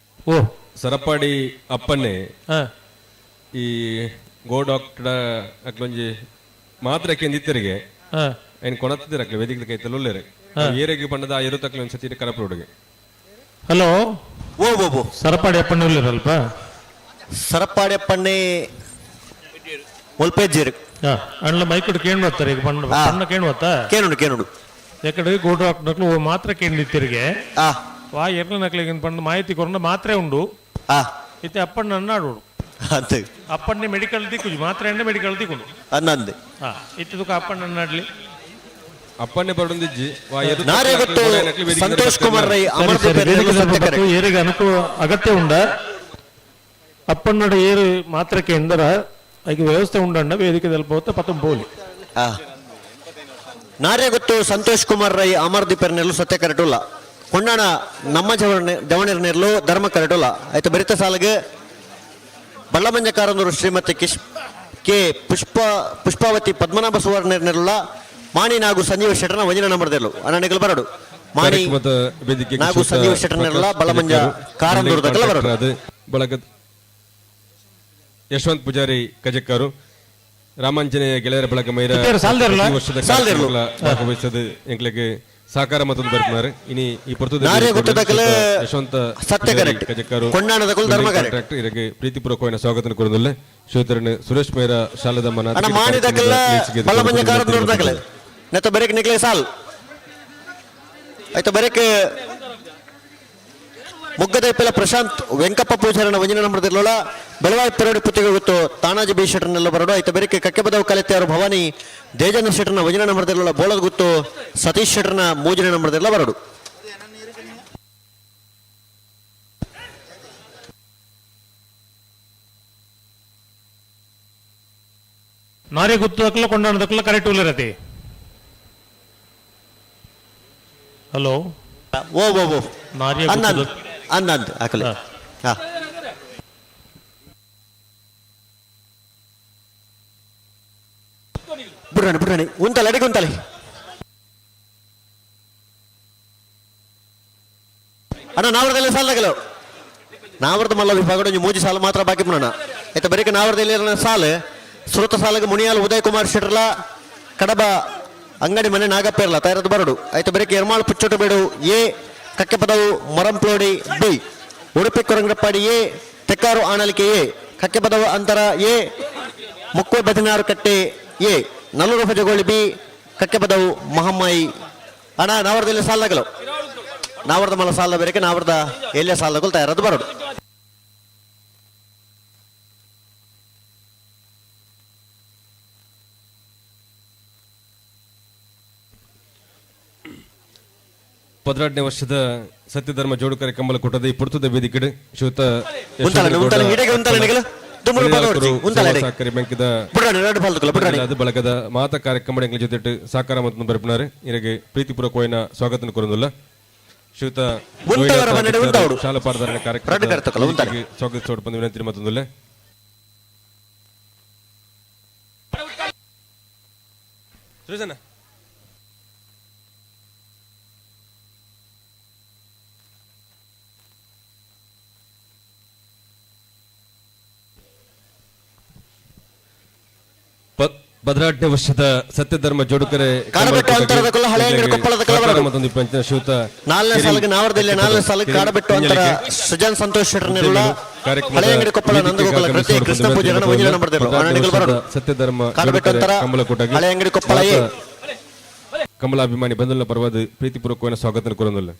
S2: ಓ.
S4: ಸರಪಾಡಿ ಅಪ್ಪನ್ನೇ
S2: ಹಾ.
S4: ಈ ಗೋ ಡಾಕ್ಟರ್ ಅಕ್ಲೊಂಜಿ ಮಾತ್ರ ಕೆಂದಿತ್ತರಿಗೆ
S2: ಹಾ.
S4: ಏನ್ ಕೊಣತ್ತಿದ್ದೀರ ಅಕ್ಲೆ ವೇದಿಕೆ ಕೈತಲ್ಲ ಉಳ್ಳೇರೆ ಏರೆಗೆ ಬಣ್ಣದ ಆ ಇರುತ್ತಕ್ಲೆ ಒಂದ್ಸತಿ ಕರಪು ಹುಡುಗಿ.
S2: ಹಲೋ.
S3: ಓ ಓ ಓ.
S2: ಸರಪಾಡಿ ಅಪ್ಪಣ್ಣ ಅಲ್ಪ.
S3: ಸರಪಾಡ್ಯಪ್ಪಣ್ಣೆ ಮುಲ್ಪೆಜ್ಜೇರು.
S2: ಅಣ್ಣ ಮೈಕುಡು ಕೇಣು ಬರ್ತಾರೆ ಈಗ ಪಣ್ಣ.
S3: ಆ.
S2: ಪಣ್ಣ ಕೇಣು ಬತ್ತ.
S3: ಕೇನುಂಡು ಕೇನುಂಡು.
S2: ಎಕಡೆ ಗೋಡು ಹಾಕ್ನಕ್ಲು ಮಾತ್ರ ಕೇಂದ್ರಿತ್ತಿರಿಗೆ.
S3: ಆ.
S2: ವಾ ಎರ್ನ ನಕ್ಲಿಗೆ ಪಂಡ ಮಾಹಿತಿ ಕೊರಂಡ ಮಾತ್ರೆ ಉಂಡು.
S3: ಆ.
S2: ಇತ್ತೆ ಅಪ್ಪಣ್ಣ ಅನ್ನಾಡೋಡು.
S3: ಅಂತ.
S2: ಅಪ್ಪಣ್ಣೆ ಮೆಡಿಕಲ್ ದಿಕ್ಕುಜಿ ಮಾತ್ರೆ ಎಣ್ಣೆ ಮೆಡಿಕಲ್ ದಿಕ್ಕುಂಡು.
S3: ಅನ್ನಂದು.
S2: ಹಾ ಇತ್ತಿದಕ್ಕೆ ಅಪ್ಪಣ್ಣ ಅನ್ನಾಡ್ಲಿ.
S4: ಅಪ್ಪಣ್ಣೆ ಬರೊಂದಿಜ್ಜಿ.
S3: ನಾರೇ ಗೊತ್ತು ಸಂತೋಷ್ ಕುಮಾರ್ ರೈ ಅಮರ್ದೀಪ್ ಸತ್ಯ ಕರೆಕ್ಟ್.
S2: ಏರಿಗೆ ಅನುಕೂಲ ಅಗತ್ಯ ಉಂಡ ಅಪ್ಪಣ್ಣಡ ಏರು ಮಾತ್ರಕ್ಕೆ ಎಂದರ ಐಕೆ ವ್ಯವಸ್ಥೆ ಉಂಡಣ್ಣ ವೇದಿಕೆ ತಲುಪೋತ ಪತಂ ಪೋಲಿ.
S3: ಆ. ನಾರೇ ಗೊತ್ತು ಸಂತೋಷ್ ಕುಮಾರ್ ರೈ ಅಮರ್ದೀಪ್ ನೆಲ್ಲು ಸತ್ಯ ಕರೆಟುಲ್ಲ. ಕೊಂಡಾಣ ನಮ್ಮ ಜವಣ ಜವಣರ ನೆರ್ಲು ಧರ್ಮ ಕರೆಟುಲ್ಲ. ಆಯ್ತು ಬರಿತ ಸಾಲಗೆ ಬಳ್ಳಮಂಜ ಕಾರಂದೂರು ಶ್ರೀಮತಿ ಕಿಶ್ ಕೆ ಪುಷ್ಪ ಪುಷ್ಪಾವತಿ ಪದ್ಮನಾಭ ಸುವರ್ಣ ನೆರಳುಲ್ಲ. ಮಾಣಿ ನಾಗು ಸಂಜೀವ ಶೆಟ್ಟರ್ನ ವಂಜನ ನಂಬರ್ದೆಲ್ಲು ಅಣ್ಣನಿಗಳು ಬರಡು ಮಾಣಿ
S4: ಕಾರ್ಯಕ್ರಮದ ವೇದಿಕೆಗೆ
S3: ನಾಗು
S4: ಶ್ರೀಯುತ
S3: ಸಂಜೀವ ಶೆಟ್ಟರ್ನೆಲ್ಲ
S4: ಪ್ರಕಾಶ್
S3: ಬಲಮಂಜ
S4: ಕಜಕ್ಕಾರು,
S3: ಕಾರಂದೂರು
S4: ಬಿಲ್ಡಿಂಗ್
S3: ದಕ್ಕಲ ಬರಡು.
S4: ಕಾಂಟ್ರಾಕ್ಟರ್ ಆದ ಬಳಗದ ಯಶವಂತ್ ಪೂಜಾರಿ ಕಜಕ್ಕಾರು, ರಾಮಾಂಜನೇಯ ಗೆಳೆಯರ ಬಳಗ ಮೈರ
S2: ಇತ್ತೇರು ಸಾಲ್ದೇರ್ಲ?
S4: ಪ್ರತಿ ವರ್ಷದ
S3: ಸಾಲ್ದೇರ್ಲು.
S4: ಕಾರ್ಯಕ್ರಮಗಳ ಭಾಗವಹಿಸದು ಎಂಕ್ಲೆಗೆ ಸಹಕಾರ ಮತ್ತೊಂದು ಬರ್ಪುನಾರು. ಇನಿ ಈ ಪೊರ್ತುದ
S3: ನಾರೇ ಗೊತ್ತದಕಲೆ
S4: ಯಶವಂತ
S3: ಸತ್ಯ
S4: ಪೂಜಾರಿ
S3: ಕರೆಕ್ಟ್.
S4: ಕಜಕ್ಕಾರು
S3: ಕೊಂಡಾಣದಕುಲು ಧರ್ಮ
S4: building
S3: correct.
S4: Contractor ಇರಗೆ ಪ್ರೀತಿಪೂರ್ವಕವಾದ ಸ್ವಾಗತ ಕೋರುವುದಿಲ್ಲ. ಶ್ರೀಧರನ್ ಸುರೇಶ್ ಮೇರ ಶಾಲದ ಮನ
S3: ಅಣ್ಣ ಮಾಣಿ ದಕ್ಕಲ ಬಳ್ಳಮಂಜ ಕಾರಂದೂರು ದಕ್ಕಲ ನೆತ್ತ ಬರೇಕ್ ನಿಕ್ಲೆ ಸಾಲ್. ಆಯ್ತು ಬರೇಕ್ ಮುಗ್ಗದೈಪೆಲ ಪ್ರಶಾಂತ್ ವೆಂಕಪ್ಪ ಪೂಜಾರನ ವಂಜನ ನಂಬರ್ದಿರ್ಲೋಳ. ಬೆಳವಾಯಿ ಪೆರೋಡಿ ಪುತ್ತಿಗೆ ಗೊತ್ತು ತಾನಾಜಿ ಬಿ ಶೆಟ್ಟರ್ನೆಲ್ಲ ಬರೋಡು. ಆಯ್ತು ಬೆರಕೆ ಕಕ್ಕೆಬದವು ಕಲೆತ್ಯಾರು ಭವಾನಿ ದೇಜನ ಶೆಟ್ಟರ್ನ ವಂಜನ ನಂಬರ್ದಿರ್ಲೋಳ. ಬೋಳದ ಗುತ್ತು ಸತೀಶ್ ಶೆಟ್ಟರ್ನ ಮೂಜಿನ ನಂಬರ್ದಿರ್ಲ ಬರೋಡು.
S2: ನಾರೇ ಗುತ್ತು ದಕ್ಕಲ ಕೊಂಡಾಣ ದಕ್ಕಲ ಕರೆಕ್ಟ್ ಉಲ್ಲಿರತಿ. ಹಲೋ.
S3: ಓ ಓ ಓ.
S2: ನಾರ್ಯ
S3: ಅನ್ನಂದ್
S2: ಗುತ್ತದ
S3: ಅನ್ನಂದ್ ಹಾಕಲಿ.
S2: ಹಾ.
S3: ಹಾ ಬಿಡ್ರಾಣಿ ಬಿಡ್ರಾಣಿ ಉಂತಲೆ ಅಡಿಗೆ ಉಂತಲೆ. ಅಣ್ಣ ನಾವರದಲ್ಲಿ ಸಾಲ ನಾವರದ ಮಲ್ಲ ವಿಭಾಗ ಒಂಜಿ ಮೂಜಿ ಸಾಲ ಮಾತ್ರ ಬಾಕಿ ಪುನಣ. ಆಯ್ತಾ ಬರೀಕ ನಾವರದಲ್ಲಿ ಸಾಲು ಸುರತ ಸಾಲಗೆ ಮುನಿಯಾಲ್ ಉದಯ್ ಕುಮಾರ್ ಶೆಟ್ಟರ್ಲ ಕಡಬ ಅಂಗಡಿ ಮನೆ ನಾಗಪ್ಪೇರ್ಲ ತಯಾರದು ಬರಡು. ಆಯ್ತು ಬರೀಕ Ermal ಪುಚ್ಚೋಟು ಬೇಡು A, Kakkepadavu Moramplodi B, Udupi Korangappadi A, Tekkaru Analike A, Kakkepadavu Antara A, Mukku Badinaru Katte A, Nallur Hojagoli B, Kakkepadavu Mahammayi. ಅಣ್ಣ ನಾವರದಲ್ಲಿ ಸಾಲಗಳು ನಾವರದ ಮಲ್ಲ ಸಾಲ ಬೇರೆ ನಾವರದ ಎಲ್ಲ ಸಾಲಗಳು ತಯಾರದು ಬರಡು.
S4: 12ನೇ ವರ್ಷದ ಸತ್ಯಧರ್ಮ ಜೋಡುಕರೆ ಕಂಬಳ ಕೂಟದ ಈ ಪುರ್ತದ ವೇದಿಕೆ ಶ್ರೀಯುತ
S3: ಉಂತಲೆ ಉಂತಲೆ ಇಡೆಗೆ ಉಂತಲೆ ನಿಗಲ ದುಮ್ಮುರು ಬರೋಡ್ಚಿ ಉಂತಲೆ ಅಡೆ.
S4: ಸಹಕಾರಿ ಬ್ಯಾಂಕಿದ
S3: ಬಿಡ್ರಾಣಿ ಎರಡು ಫಾಲ್ತುಕುಲ ಬಿಡ್ರಾಣಿ.
S4: ಅದು ಬಳಗದ ಮಾತ ಕಾರ್ಯಕ್ರಮ ಎಂಗಳ ಜೊತೆ ಸಹಕಾರ ಮತ್ತು ಬರಪಿನಾರು ಇರಗೆ ಪ್ರೀತಿಪೂರ್ವಕವಾದ ಸ್ವಾಗತ ಕೋರುವುದಿಲ್ಲ. ಶ್ರೀಯುತ
S3: ಉಂತವರ ಮನೆಡೆ ಉಂತವರು.
S4: ಶಾಲಾ ಪಾರದಾರನ
S3: ರಡ್ಡು ಕರ್ತಕಲ ಉಂತಲೆ.
S4: ಕಾರ್ಯಕ್ರಮ ಸ್ವಾಗತಿಸೋಡು ಬಂದು ವಿನಂತಿ ಮತ್ತೊಂದಿಲ್ಲ. ಸುರೇಶಣ್ಣ. 18ನೇ ವರ್ಷದ ಸತ್ಯಧರ್ಮ ಜೋಡುಕರೆ
S3: ಕಾಡಬೆಟ್ಟು ಅಂತರದ ಕುಲ ಹಳೆ ಅಂಗಡಿ ಕೊಪ್ಪಳದ ಕಲಬರಡು.
S4: ಮತ್ತೊಂದು ಪಂಚ ಶ್ರೀಯುತ
S3: ನಾಲ್ಕನೇ ಸಾಲಿಗೆ ನಾವರದಲ್ಲಿ ನಾಲ್ಕನೇ ಸಾಲಿಗೆ ಕಾಡಬೆಟ್ಟು ಅಂತರ ಸೃಜನ್ ಸಂತೋಷ್ ಶೆಟ್ಟರ್ನೆಲ್ಲ ಹಳೆ ಅಂಗಡಿ ಕೊಪ್ಪಳ ನಂದಗೋಕುಲ ಕೃತಿ ಕೃಷ್ಣ ಪೂಜಾರನ ವಂಜನ ನಂಬರ್ದಿರ್ಲು ಅಣ್ಣನಿಗಳು ಬರಡು.
S4: ಸತ್ಯಧರ್ಮ
S3: ಕಾಡಬೆಟ್ಟು ಅಂತರ
S4: ಕಮಲಕೂಟಗೆ
S3: ಹಳೆ ಅಂಗಡಿ ಕೊಪ್ಪಳ ಎ.
S4: ಕಮಲಾಭಿಮಾನಿ ಬಂಧುಗಳ ಪರವಾದ ಪ್ರೀತಿಪೂರ್ವಕವಾದ ಸ್ವಾಗತ ಕೋರುವುದಿಲ್ಲ.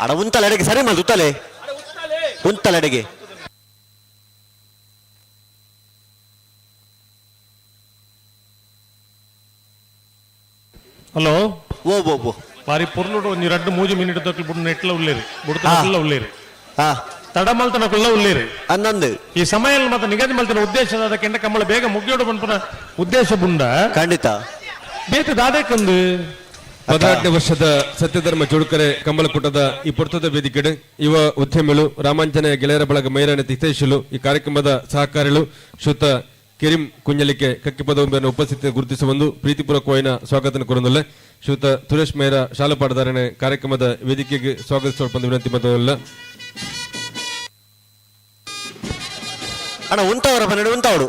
S3: ಅಡ ಉಂತಲೆ ಅಡಿಗೆ ಸರಿ ಮಾಡು ಉತ್ತಲೆ ಉಂತಲೆ ಅಡಿಗೆ.
S2: ಹಲೋ.
S3: ಓ ಓ ಓ.
S2: ಬಾರಿ ಪೊರ್ಲುಡು ಒಂಜಿ ರಡ್ಡು ಮೂಜಿ ಮಿನಿಟ್ ದಕ್ಲು ಬುಡ್ ನೆಟ್ಲ ಉಲ್ಲೇರಿ ಬುಡ್ತನಕುಲ್ಲ ಉಲ್ಲೇರಿ.
S3: ಹಾ.
S2: ತಡ ಮಲ್ತನಕುಲ್ಲ ಉಲ್ಲೇರಿ.
S3: ಅನ್ನಂದು.
S2: ಈ ಸಮಯ ಮತ್ತೆ ನಿಗದಿ ಮಲ್ತನ ಉದ್ದೇಶ ಅದಕ್ಕೆ ಕಮ್ಮಳ ಬೇಗ ಮುಗಿಯೋಡು ಪನ್ಪುನ ಉದ್ದೇಶ ಬುಂಡ.
S3: ಖಂಡಿತ.
S2: ಬೇತೆ ದಾದೆಕಂದು.
S4: 18ನೇ ವರ್ಷದ ಸತ್ಯಧರ್ಮ ಜೋಡುಕರೆ ಕಂಬಳಕೂಟದ ಈ ಪೊರ್ತದ ವೇದಿಕೆಡೆ ಯುವ ಉದ್ಯಮಿಗಳು ರಾಮಾಂಜನೇಯ ಗೆಳೆಯರ ಬಳಗ ಮೈರಾಣ ಹಿತೈಷಿಲು ಈ ಕಾರ್ಯಕ್ರಮದ ಸಹಕಾರಿಗಳು ಶ್ರೀಯುತ Kerim Kunjalike ಕಕ್ಕಿಪದೊಂಬೆಯನ್ನು ಉಪಸ್ಥಿತಿ ಗುರುತಿಸುವಂದು ಪ್ರೀತಿಪೂರ್ವಕವಾಯಿನ ಸ್ವಾಗತ ಕೊರೊಂದುಲ್ಲೆ. ಶ್ರೀಯುತ ಸುರೇಶ್ ಮೇರ ಶಾಲಪಾಠಧಾರಣೆ ಕಾರ್ಯಕ್ರಮದ ವೇದಿಕೆಗೆ ಸ್ವಾಗತಿಸುವ ವಿನಂತಿ ಮತ್ತೊಲ್ಲ.
S3: ಅಣ್ಣ ಉಂತವರ ಪನ್ನೆರಡು ಉಂತಾವಡು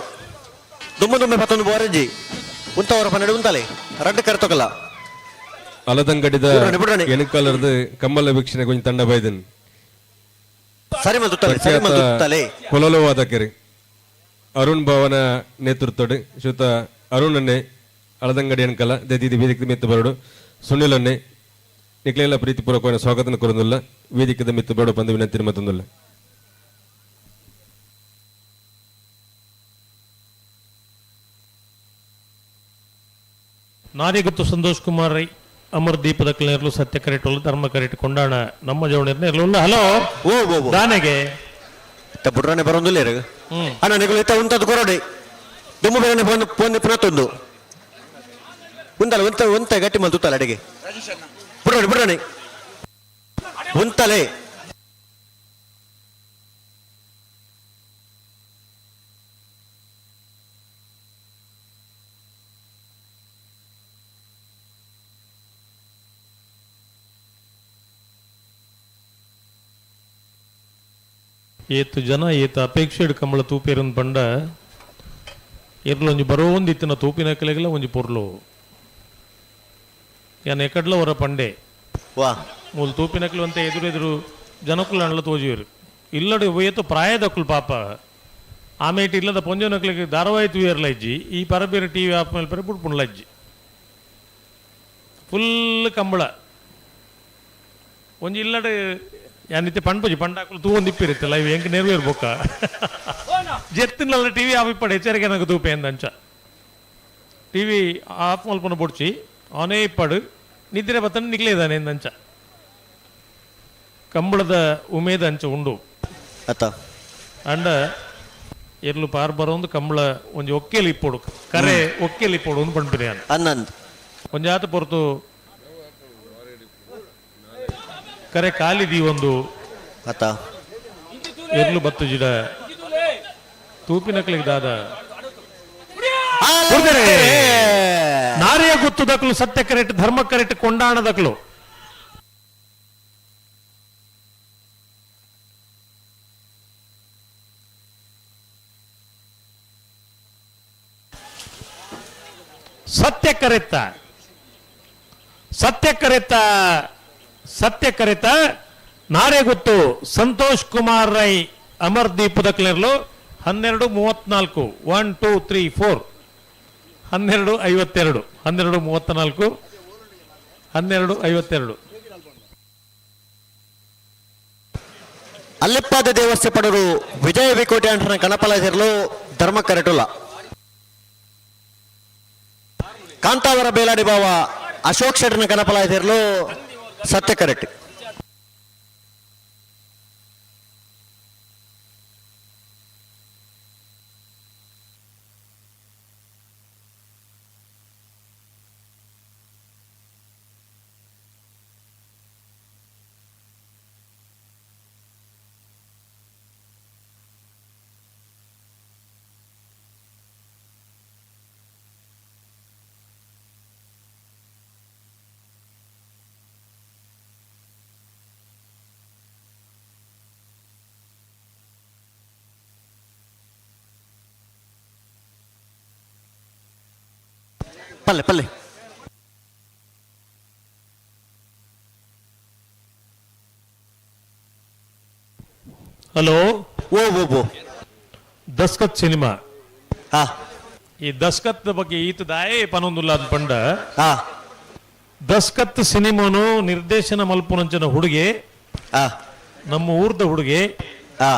S3: ದುಮ್ಮ ದುಮ್ಮೆ ಪತ್ತೊಂದು ಬೋರಂಜಿ ಉಂತವರ ಪನ್ನೆರಡು ಉಂತಾಲೆ ರಡ್ಡು ಕರ್ತೊಕಲ್ಲ.
S4: ಅಲದಂಗಡಿದ
S3: ಬುಡ್ರಣೆ, ಬುಡ್ರಣೆ.
S4: ಎಣುಕಾಲರದ ಕಮ್ಮಲ ವೀಕ್ಷಣೆ ಕೊಂಚ ತಂಡ ಬೈದನ್.
S3: ಸರಿ ಮಲ್ತುತ್ತಲೆ, ಸರಿ ಮಲ್ತುತ್ತಲೆ.
S4: ಕೊಲಲವಾದಕರಿ ಅರುಣ್ ಭವನ ನೇತೃತ್ವಡ್ ಶ್ರೀಯುತ ಅರುಣ್ ಅನ್ನೆ ಅಳದಂಗಡಿ ಎಣಕಲ ದೀದಿ ವೇದಿಕೆ ಮಿತ್ತು ಬರಡು. ಸುನಿಲ್ ಅನ್ನೆ ನಿಕ್ಲೆಲ್ಲ ಪ್ರೀತಿಪೂರ್ವಕವಾದ ಸ್ವಾಗತ ಕೊರೊಂದುಲ್ಲ. ವೇದಿಕೆದ ಮಿತ್ತು ಬರಡು ಪಂದು ವಿನಂತಿ ಮತ್ತೊಂದುಲ್ಲ.
S2: ನಾರಿಗುತ್ತು ಸಂತೋಷ್ ಕುಮಾರ್ ರೈ ಅಮರ್ ದೀಪದ ನೇರ್ಲು ಸತ್ಯ ಕರೆಟುಲ್ಲ ಧರ್ಮ ಕರೆಟ್ ಕೊಂಡಾಣ ನಮ್ಮ ಜವಣಿ ನೇರ್ಲು. ಹಲೋ.
S3: ಓ ಓ ಓ.
S2: ದಾನೆಗೆ.
S3: ಇತ್ತ ಬುಡ್ರನೆ ಬರೋಂದುಲ್ಲ. ಅಣ್ಣ, ನಿಕುಲು ಇತ್ತ ಉಂತದ್ದು ಕೊರಡೆ. ದುಮ್ಮು ಬೇಗನೆ ಫೋನ್ ಫೋನ್ ಪುನಃ ಉಂತಲ್ಲ ಉಂತ ಉಂತ ಗಟ್ಟಿ ಮಲ್ತುತ್ತಲ್ಲ ಅಡಿಗೆ. ಬುಡ್ರಣೆ, ಬುಡ್ರಣೆ, ಉಂತಲೆ.
S2: ಏತು ಜನ ಏತು ಅಪೇಕ್ಷೆ ಕಂಬಳ ತೂಪೇರನ್ ಪಂಡ ಎರ್ಲೊಂಜಿ ಬರೋಂದು ಇತ್ತಿನ ತೂಪಿನ ಕಲೆಗೆಲ್ಲ ಒಂಜಿ ಪೊರ್ಲು. ಯಾನ್ ಎಕಡ್ಲ ಹೊರ ಪಂಡೆ.
S3: ವಾ.
S2: ಮೂಲು ತೂಪಿನಕ್ಲು ಅಂತ ಎದುರು ಎದುರು ಜನಕುಲು ಅಣ್ಲ ತೋಜುವೆರು. ಇಲ್ಲಡು ಏತು ಪ್ರಾಯದಕ್ಕುಲು ಪಾಪ ಆಮೇಟ್ ಇಲ್ಲದ ಪೊಂಜೋನಕ್ಲಿಗೆ ಧಾರಾವಾಹಿ ತೂಯರ್ಲ ಇಜ್ಜಿ. ಈ ಪರಬೇರೆ ಟಿವಿ ಆಫ್ ಮೇಲೆ ಪರ ಬುಡ್ಪುಂಡ್ಲ ಇಜ್ಜಿ. ಫುಲ್ ಕಂಬಳ ಒಂಜಿ ಇಲ್ಲಡೆ ಯಾನಿತ್ತೆ ಪಂಡ್ಪುಜಿ ಪಂಡಾಕುಲು ತೂವೊಂದು ಇಪ್ಪಿರುತ್ತೆ ಲೈವ್ ಎಂಕ್ ನೆರವೇರ್ ಬೊಕ್ಕ ಜೆತ್ತಿನಲ್ಲ ಟಿವಿ ಆಫ್ ಇಪ್ಪಡೆ ಎಚ್ಚರಿಕೆ ನನಗೆ ತೂಪೆ ಅಂದಂಚ ಟಿವಿ ಆಫ್ ಮಲ್ಪನ ಬೊಡ್ಚಿ ಆನೇ ಇಪ್ಪಡು ನಿದ್ರೆ ಬತ್ತನ ನಿಗ್ಲೇದಾನೆ ಎಂದಂಚ ಕಂಬಳದ ಉಮೇದ ಅಂಚ ಉಂಡು.
S3: ಅತ್ತ.
S2: ಅಂಡ ಎರ್ಲು ಪಾರ್ ಬರೋಂದು ಕಂಬಳ ಒಂಜಿ ಒಕ್ಕೇಲಿ ಇಪ್ಪೊಡು, ಕರೆ ಒಕ್ಕೇಲಿ ಇಪ್ಪೊಡು ಒಂದು ಪಂಡ್ಪಿನಿ ಯಾನ್.
S3: ಅನ್ನಂದ್.
S2: ಒಂಜಾತ ಪೊರ್ತು ಕರೆ ಕಾಲಿದಿ ಒಂದು.
S3: ಅತ್ತ.
S2: ಎರ್ಲು ಬತ್ತು ಜಿಡ ತೂಪಿನಕ್ಲಿಗೆ ದಾದ ನಾರಿಯ ಗುತ್ತುದಕ್ಲು ಸತ್ಯ ಕರೆಕ್ಟ್ ಧರ್ಮ ಕರೆಕ್ಟ್ ಕೊಂಡಾಣದಕ್ಲು. ಸತ್ಯ ಕರೆತ್ತ, ಸತ್ಯ ಕರೆತ್ತ, ಸತ್ಯ ಕರೆತ ನಾರೇ ಗೊತ್ತು ಸಂತೋಷ್ ಕುಮಾರ್ ರೈ ಅಮರ್ ದೀಪದಕ್ಲೆರ್ಲು 12:34. 1 2 3 4 12:52, 12:34, 12:52.
S3: ಅಲ್ಲಿಪ್ಪಾದ ದೇವಸ್ಥೆ ಪಡರು ವಿಜಯ ವಿಕೋಟೆ ಅಂಟನ ಕಣಪಲ ಧರ್ಮ ಕರೆಟುಲ. ಕಾಂತಾವರ ಬೇಲಾಡಿ ಬಾವ ಅಶೋಕ್ ಶೆಟ್ಟರ್ನ ಕಣಪಲ ಸತ್ಯ ಕರೆಕ್ಟ್. ಪಲ್ಲೆ ಪಲ್ಲೆ.
S2: ಹಲೋ.
S3: ಓ ಓ ಓ.
S2: ದಸ್ಕತ್ ಸಿನಿಮಾ.
S3: ಹಾ.
S2: ಈ ದಸ್ಕತ್ ಬಗ್ಗೆ ಈತ ದಾಯೇ ಪನೊಂದುಲ್ಲ ಅಂತ ಪಂಡ.
S3: ಹಾ.
S2: ದಸ್ಕತ್ ಸಿನಿಮಾನು ನಿರ್ದೇಶನ ಮಲ್ಪುನಂಚಿನ ಹುಡುಗಿ
S3: ಹಾ.
S2: ನಮ್ಮ ಊರ್ದ ಹುಡುಗಿ.
S3: ಹಾ.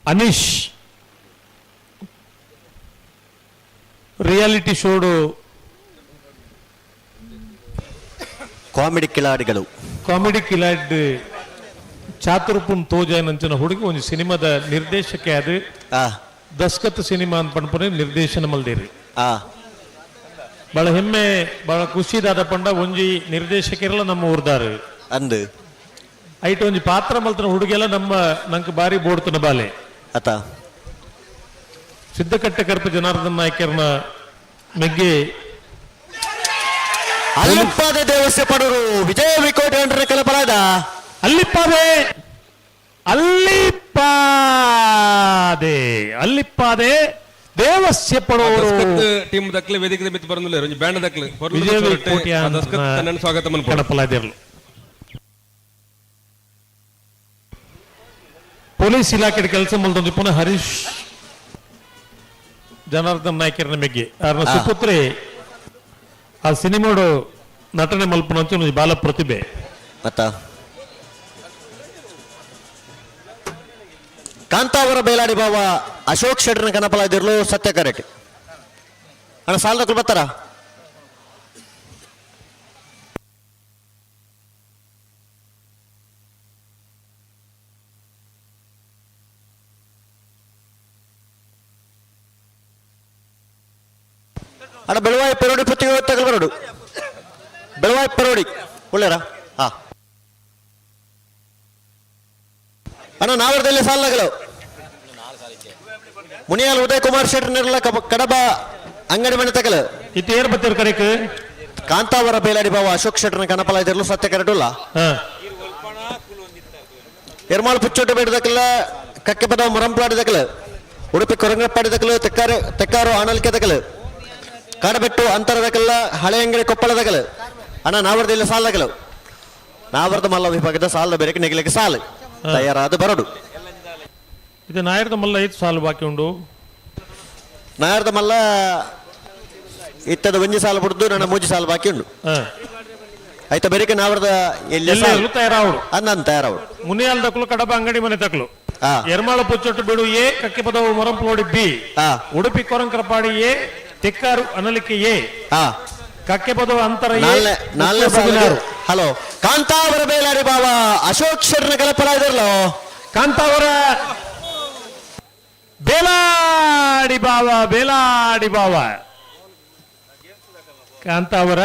S2: ಅನೀಶ್ ರಿಯಾಲಿಟಿ ಶೋಡು
S3: ಕಾಮಿಡಿ ಕಿಲಾಡಿಗಳು.
S2: ಕಾಮಿಡಿ ಕಿಲಾಡ್ ಚಾತುರ್ಪುನ್ ತೋಜಾಯನಂಚಿನ ಹುಡುಗಿ ಒಂದು ಸಿನಿಮಾದ ನಿರ್ದೇಶಕ ಅದು.
S3: ಹಾ.
S2: ದಸ್ಕತ್ ಸಿನಿಮಾ ಅಂತ ಪನ್ಪುನೆ ನಿರ್ದೇಶನ ಮಲ್ದೇರಿ.
S3: ಹಾ.
S2: ಬಹಳ ಹೆಮ್ಮೆ, ಬಹಳ ಖುಷಿದಾದ ಪಂಡ ಒಂಜಿ ನಿರ್ದೇಶಕರೆಲ್ಲ ನಮ್ಮ ಊರ್ದಾರು
S3: ಅಂದು
S2: ಐಟ್ ಒಂಜಿ ಪಾತ್ರ ಮಲ್ತನ ಹುಡುಗೆಲ್ಲ ನಮ್ಮ ನಂಗೆ ಬಾರಿ ಬೋಡ್ತನ ಬಾಲೆ.
S3: ಅತ
S2: ಸಿದ್ದಕಟ್ಟೆ ಕರ್ಪ ಜನಾರ್ದನ್ ನಾಯ್ಕರ್ನ ಮೆಗ್ಗೆ.
S3: ಅಲ್ಲಿಪ್ಪಾದ ದೇವಸ್ಯ ಪಡೂರು ವಿಜಯ ವಿಕೋಟೆ ಅಂಡ್ರ ಕಲಪರಾದ.
S2: ಅಲ್ಲಿಪ್ಪಾದೆ, ಅಲ್ಲಿಪ್ಪಾದೆ, ಅಲ್ಲಿಪ್ಪಾದೆ ದೇವಸ್ಯ ಪಡೋರು.
S4: ಟೀಮ್ ದಕ್ಲೆ ವೇದಿಕೆ ಮಿತ್ ಬರಂದಿಲ್ಲ, ಒಂಜಿ ಬ್ಯಾಂಡ್ ದಕ್ಲೆ.
S2: ವಿಜಯ ಕೋಟ್ಯಾನ್
S4: ದಸ್ಕತ್ ತನ್ನನ್ನು ಸ್ವಾಗತ ಮನ್ಪೊಡು.
S2: ಕಡಪಲಾದಿರ್ಲು. ಪೊಲೀಸ್ ಇಲಾಖೆ ಕೆಲಸ ಮಲ್ತೊಂದು ಪುನಃ ಹರೀಶ್ ಜನಾರ್ದನ್ ನಾಯ್ಕರ್ನ ಮೆಗ್ಗೆ ಆರ್ನ ಸುಪುತ್ರಿ ಆ ಸಿನಿಮಾಡು ನಟನೆ ಮಲ್ಪನಂಚ ಒಂಜಿ ಬಾಲ ಪ್ರತಿಭೆ.
S3: ಅತ ಕಾಂತಾವರ ಬೇಲಾಡಿ ಬಾವ ಅಶೋಕ್ ಶೆಟ್ಟರ್ನ ಕನಪಲಾದಿರ್ಲು ಸತ್ಯ ಕರೆಕ್ಟ್. ಅಣ್ಣ, ಸಾಲದಕ್ಕೂ ಬರ್ತಾರ? ಅಣ್ಣ, ಬೆಳವಾಯಿ ಪರೋಡಿ ಪುತ್ತಿಗೆ ತಗಲ್ ಬರೋಡು. ಬೆಳವಾಯಿ ಪರೋಡಿ ಒಳ್ಳೆಯರಾ? ಹಾ ಅಣ್ಣ, ನಾವರದಲ್ಲಿ ಸಾಲಗಳು. ಮುನಿಯಾಲ್ ಉದಯ್ ಕುಮಾರ್ ಶೆಟ್ಟರ್ ನಿರ್ಲ ಕಡಬ ಅಂಗಡಿ ಮನೆ ತಗಲು.
S2: ಇತ್ತ ಏರ್ ಬತ್ತಿರ್ ಕರೆಕ್?
S3: ಕಾಂತಾವರ ಬೇಲಾಡಿ ಬಾವ ಅಶೋಕ್ ಶೆಟ್ಟರ್ನ ಕನಪಲ ಇದಿರಲು ಸತ್ಯ ಕರಡುಲ್ಲ.
S2: ಹಾ.
S3: ಎರ್ಮಾಲ್ ಪುಚ್ಚೋಟ ಬೇಡದಕ್ಕಲ್ಲ, ಕಕ್ಕೆಪದ ಮುರಂಪ್ಲಾಡಿ ದಕ್ಕಲು, ಉಡುಪಿ ಕೊರಂಗಪ್ಪಾಡಿ ದಕ್ಕಲು, ತೆಕ್ಕಾರು ತೆಕ್ಕಾರು ಆನಲ್ಕೆ ದಕ್ಕಲು, ಕಾಡಬೆಟ್ಟು ಅಂತರ ದಕ್ಕಲ್ಲ, ಹಳೆ ಅಂಗಡಿ ಕೊಪ್ಪಳ ದಕ್ಕಲು. ಅಣ್ಣ, ನಾವರದಲ್ಲಿ ಸಾಲ ದಕ್ಕಲು. ನಾವರದ ಮಲ್ಲ ವಿಭಾಗದ ಸಾಲದ ಬೇರೆ ನೆಗಲಿಕ್ಕೆ ಸಾಲು ತಯಾರಾದ ಬರಡು.
S2: ಇದು ನಾಯರ್ದ ಮಲ್ಲ ಐದು ಸಾಲು ಬಾಕಿ ಉಂಡು.
S3: ನಾಯರ್ದ ಮಲ್ಲ ಇತ್ತದ ಒಂಜಿ ಸಾಲು ಬಿಡ್ದು ನನ್ನ ಮೂಜಿ ಸಾಲು ಬಾಕಿ ಉಂಡು.
S2: ಹಾ.
S3: ಆಯ್ತಾ, ಬೇರೆಕೆ ನಾವರದ ಎಲ್ಲಿ
S2: ಎಲ್ಲ
S3: ಸಾಲು
S2: ತಯಾರಾವಡು.
S3: ಅಂದ ತಯಾರಾವಡು.
S2: ಮುನಿಯಾಲ್ ದಕ್ಕಲು, ಕಡಬ ಅಂಗಡಿ ಮನೆ ತಕ್ಲು,
S3: ಹಾ.
S2: ಎರ್ಮಾಳ ಪುಚ್ಚೊಟ್ಟು ಬಿಡು ಎ, ಕಕ್ಕೆಪದವು ಮೊರಂಪ್ಲೋಡಿ ಬಿ,
S3: ಹಾ.
S2: ಉಡುಪಿ ಕೊರಂಕರಪಾಡಿ ಎ, ತೆಕ್ಕಾರು ಅನಲಿಕೆ ಎ,
S3: ಹಾ.
S2: ಕಕ್ಕೆಪದವು ಅಂತರ ಎ,
S3: ನಾಲ್ನೇ ನಾಲ್ನೇ ಸಾಲು.
S2: 16.
S3: ಹಲೋ, ಕಾಂತಾವರ ಬೇಲಾರಿ ಬಾವ ಅಶೋಕ್ ಶೆಟ್ಟರ್ನ ಕಲಪಲ ಇದಿರ್ಲೋ.
S2: ಕಾಂತಾವರ ಬೇಲಾಡಿ ಬಾವ, ಬೇಲಾಡಿ ಬಾವ, ಕಾಂತಾವರ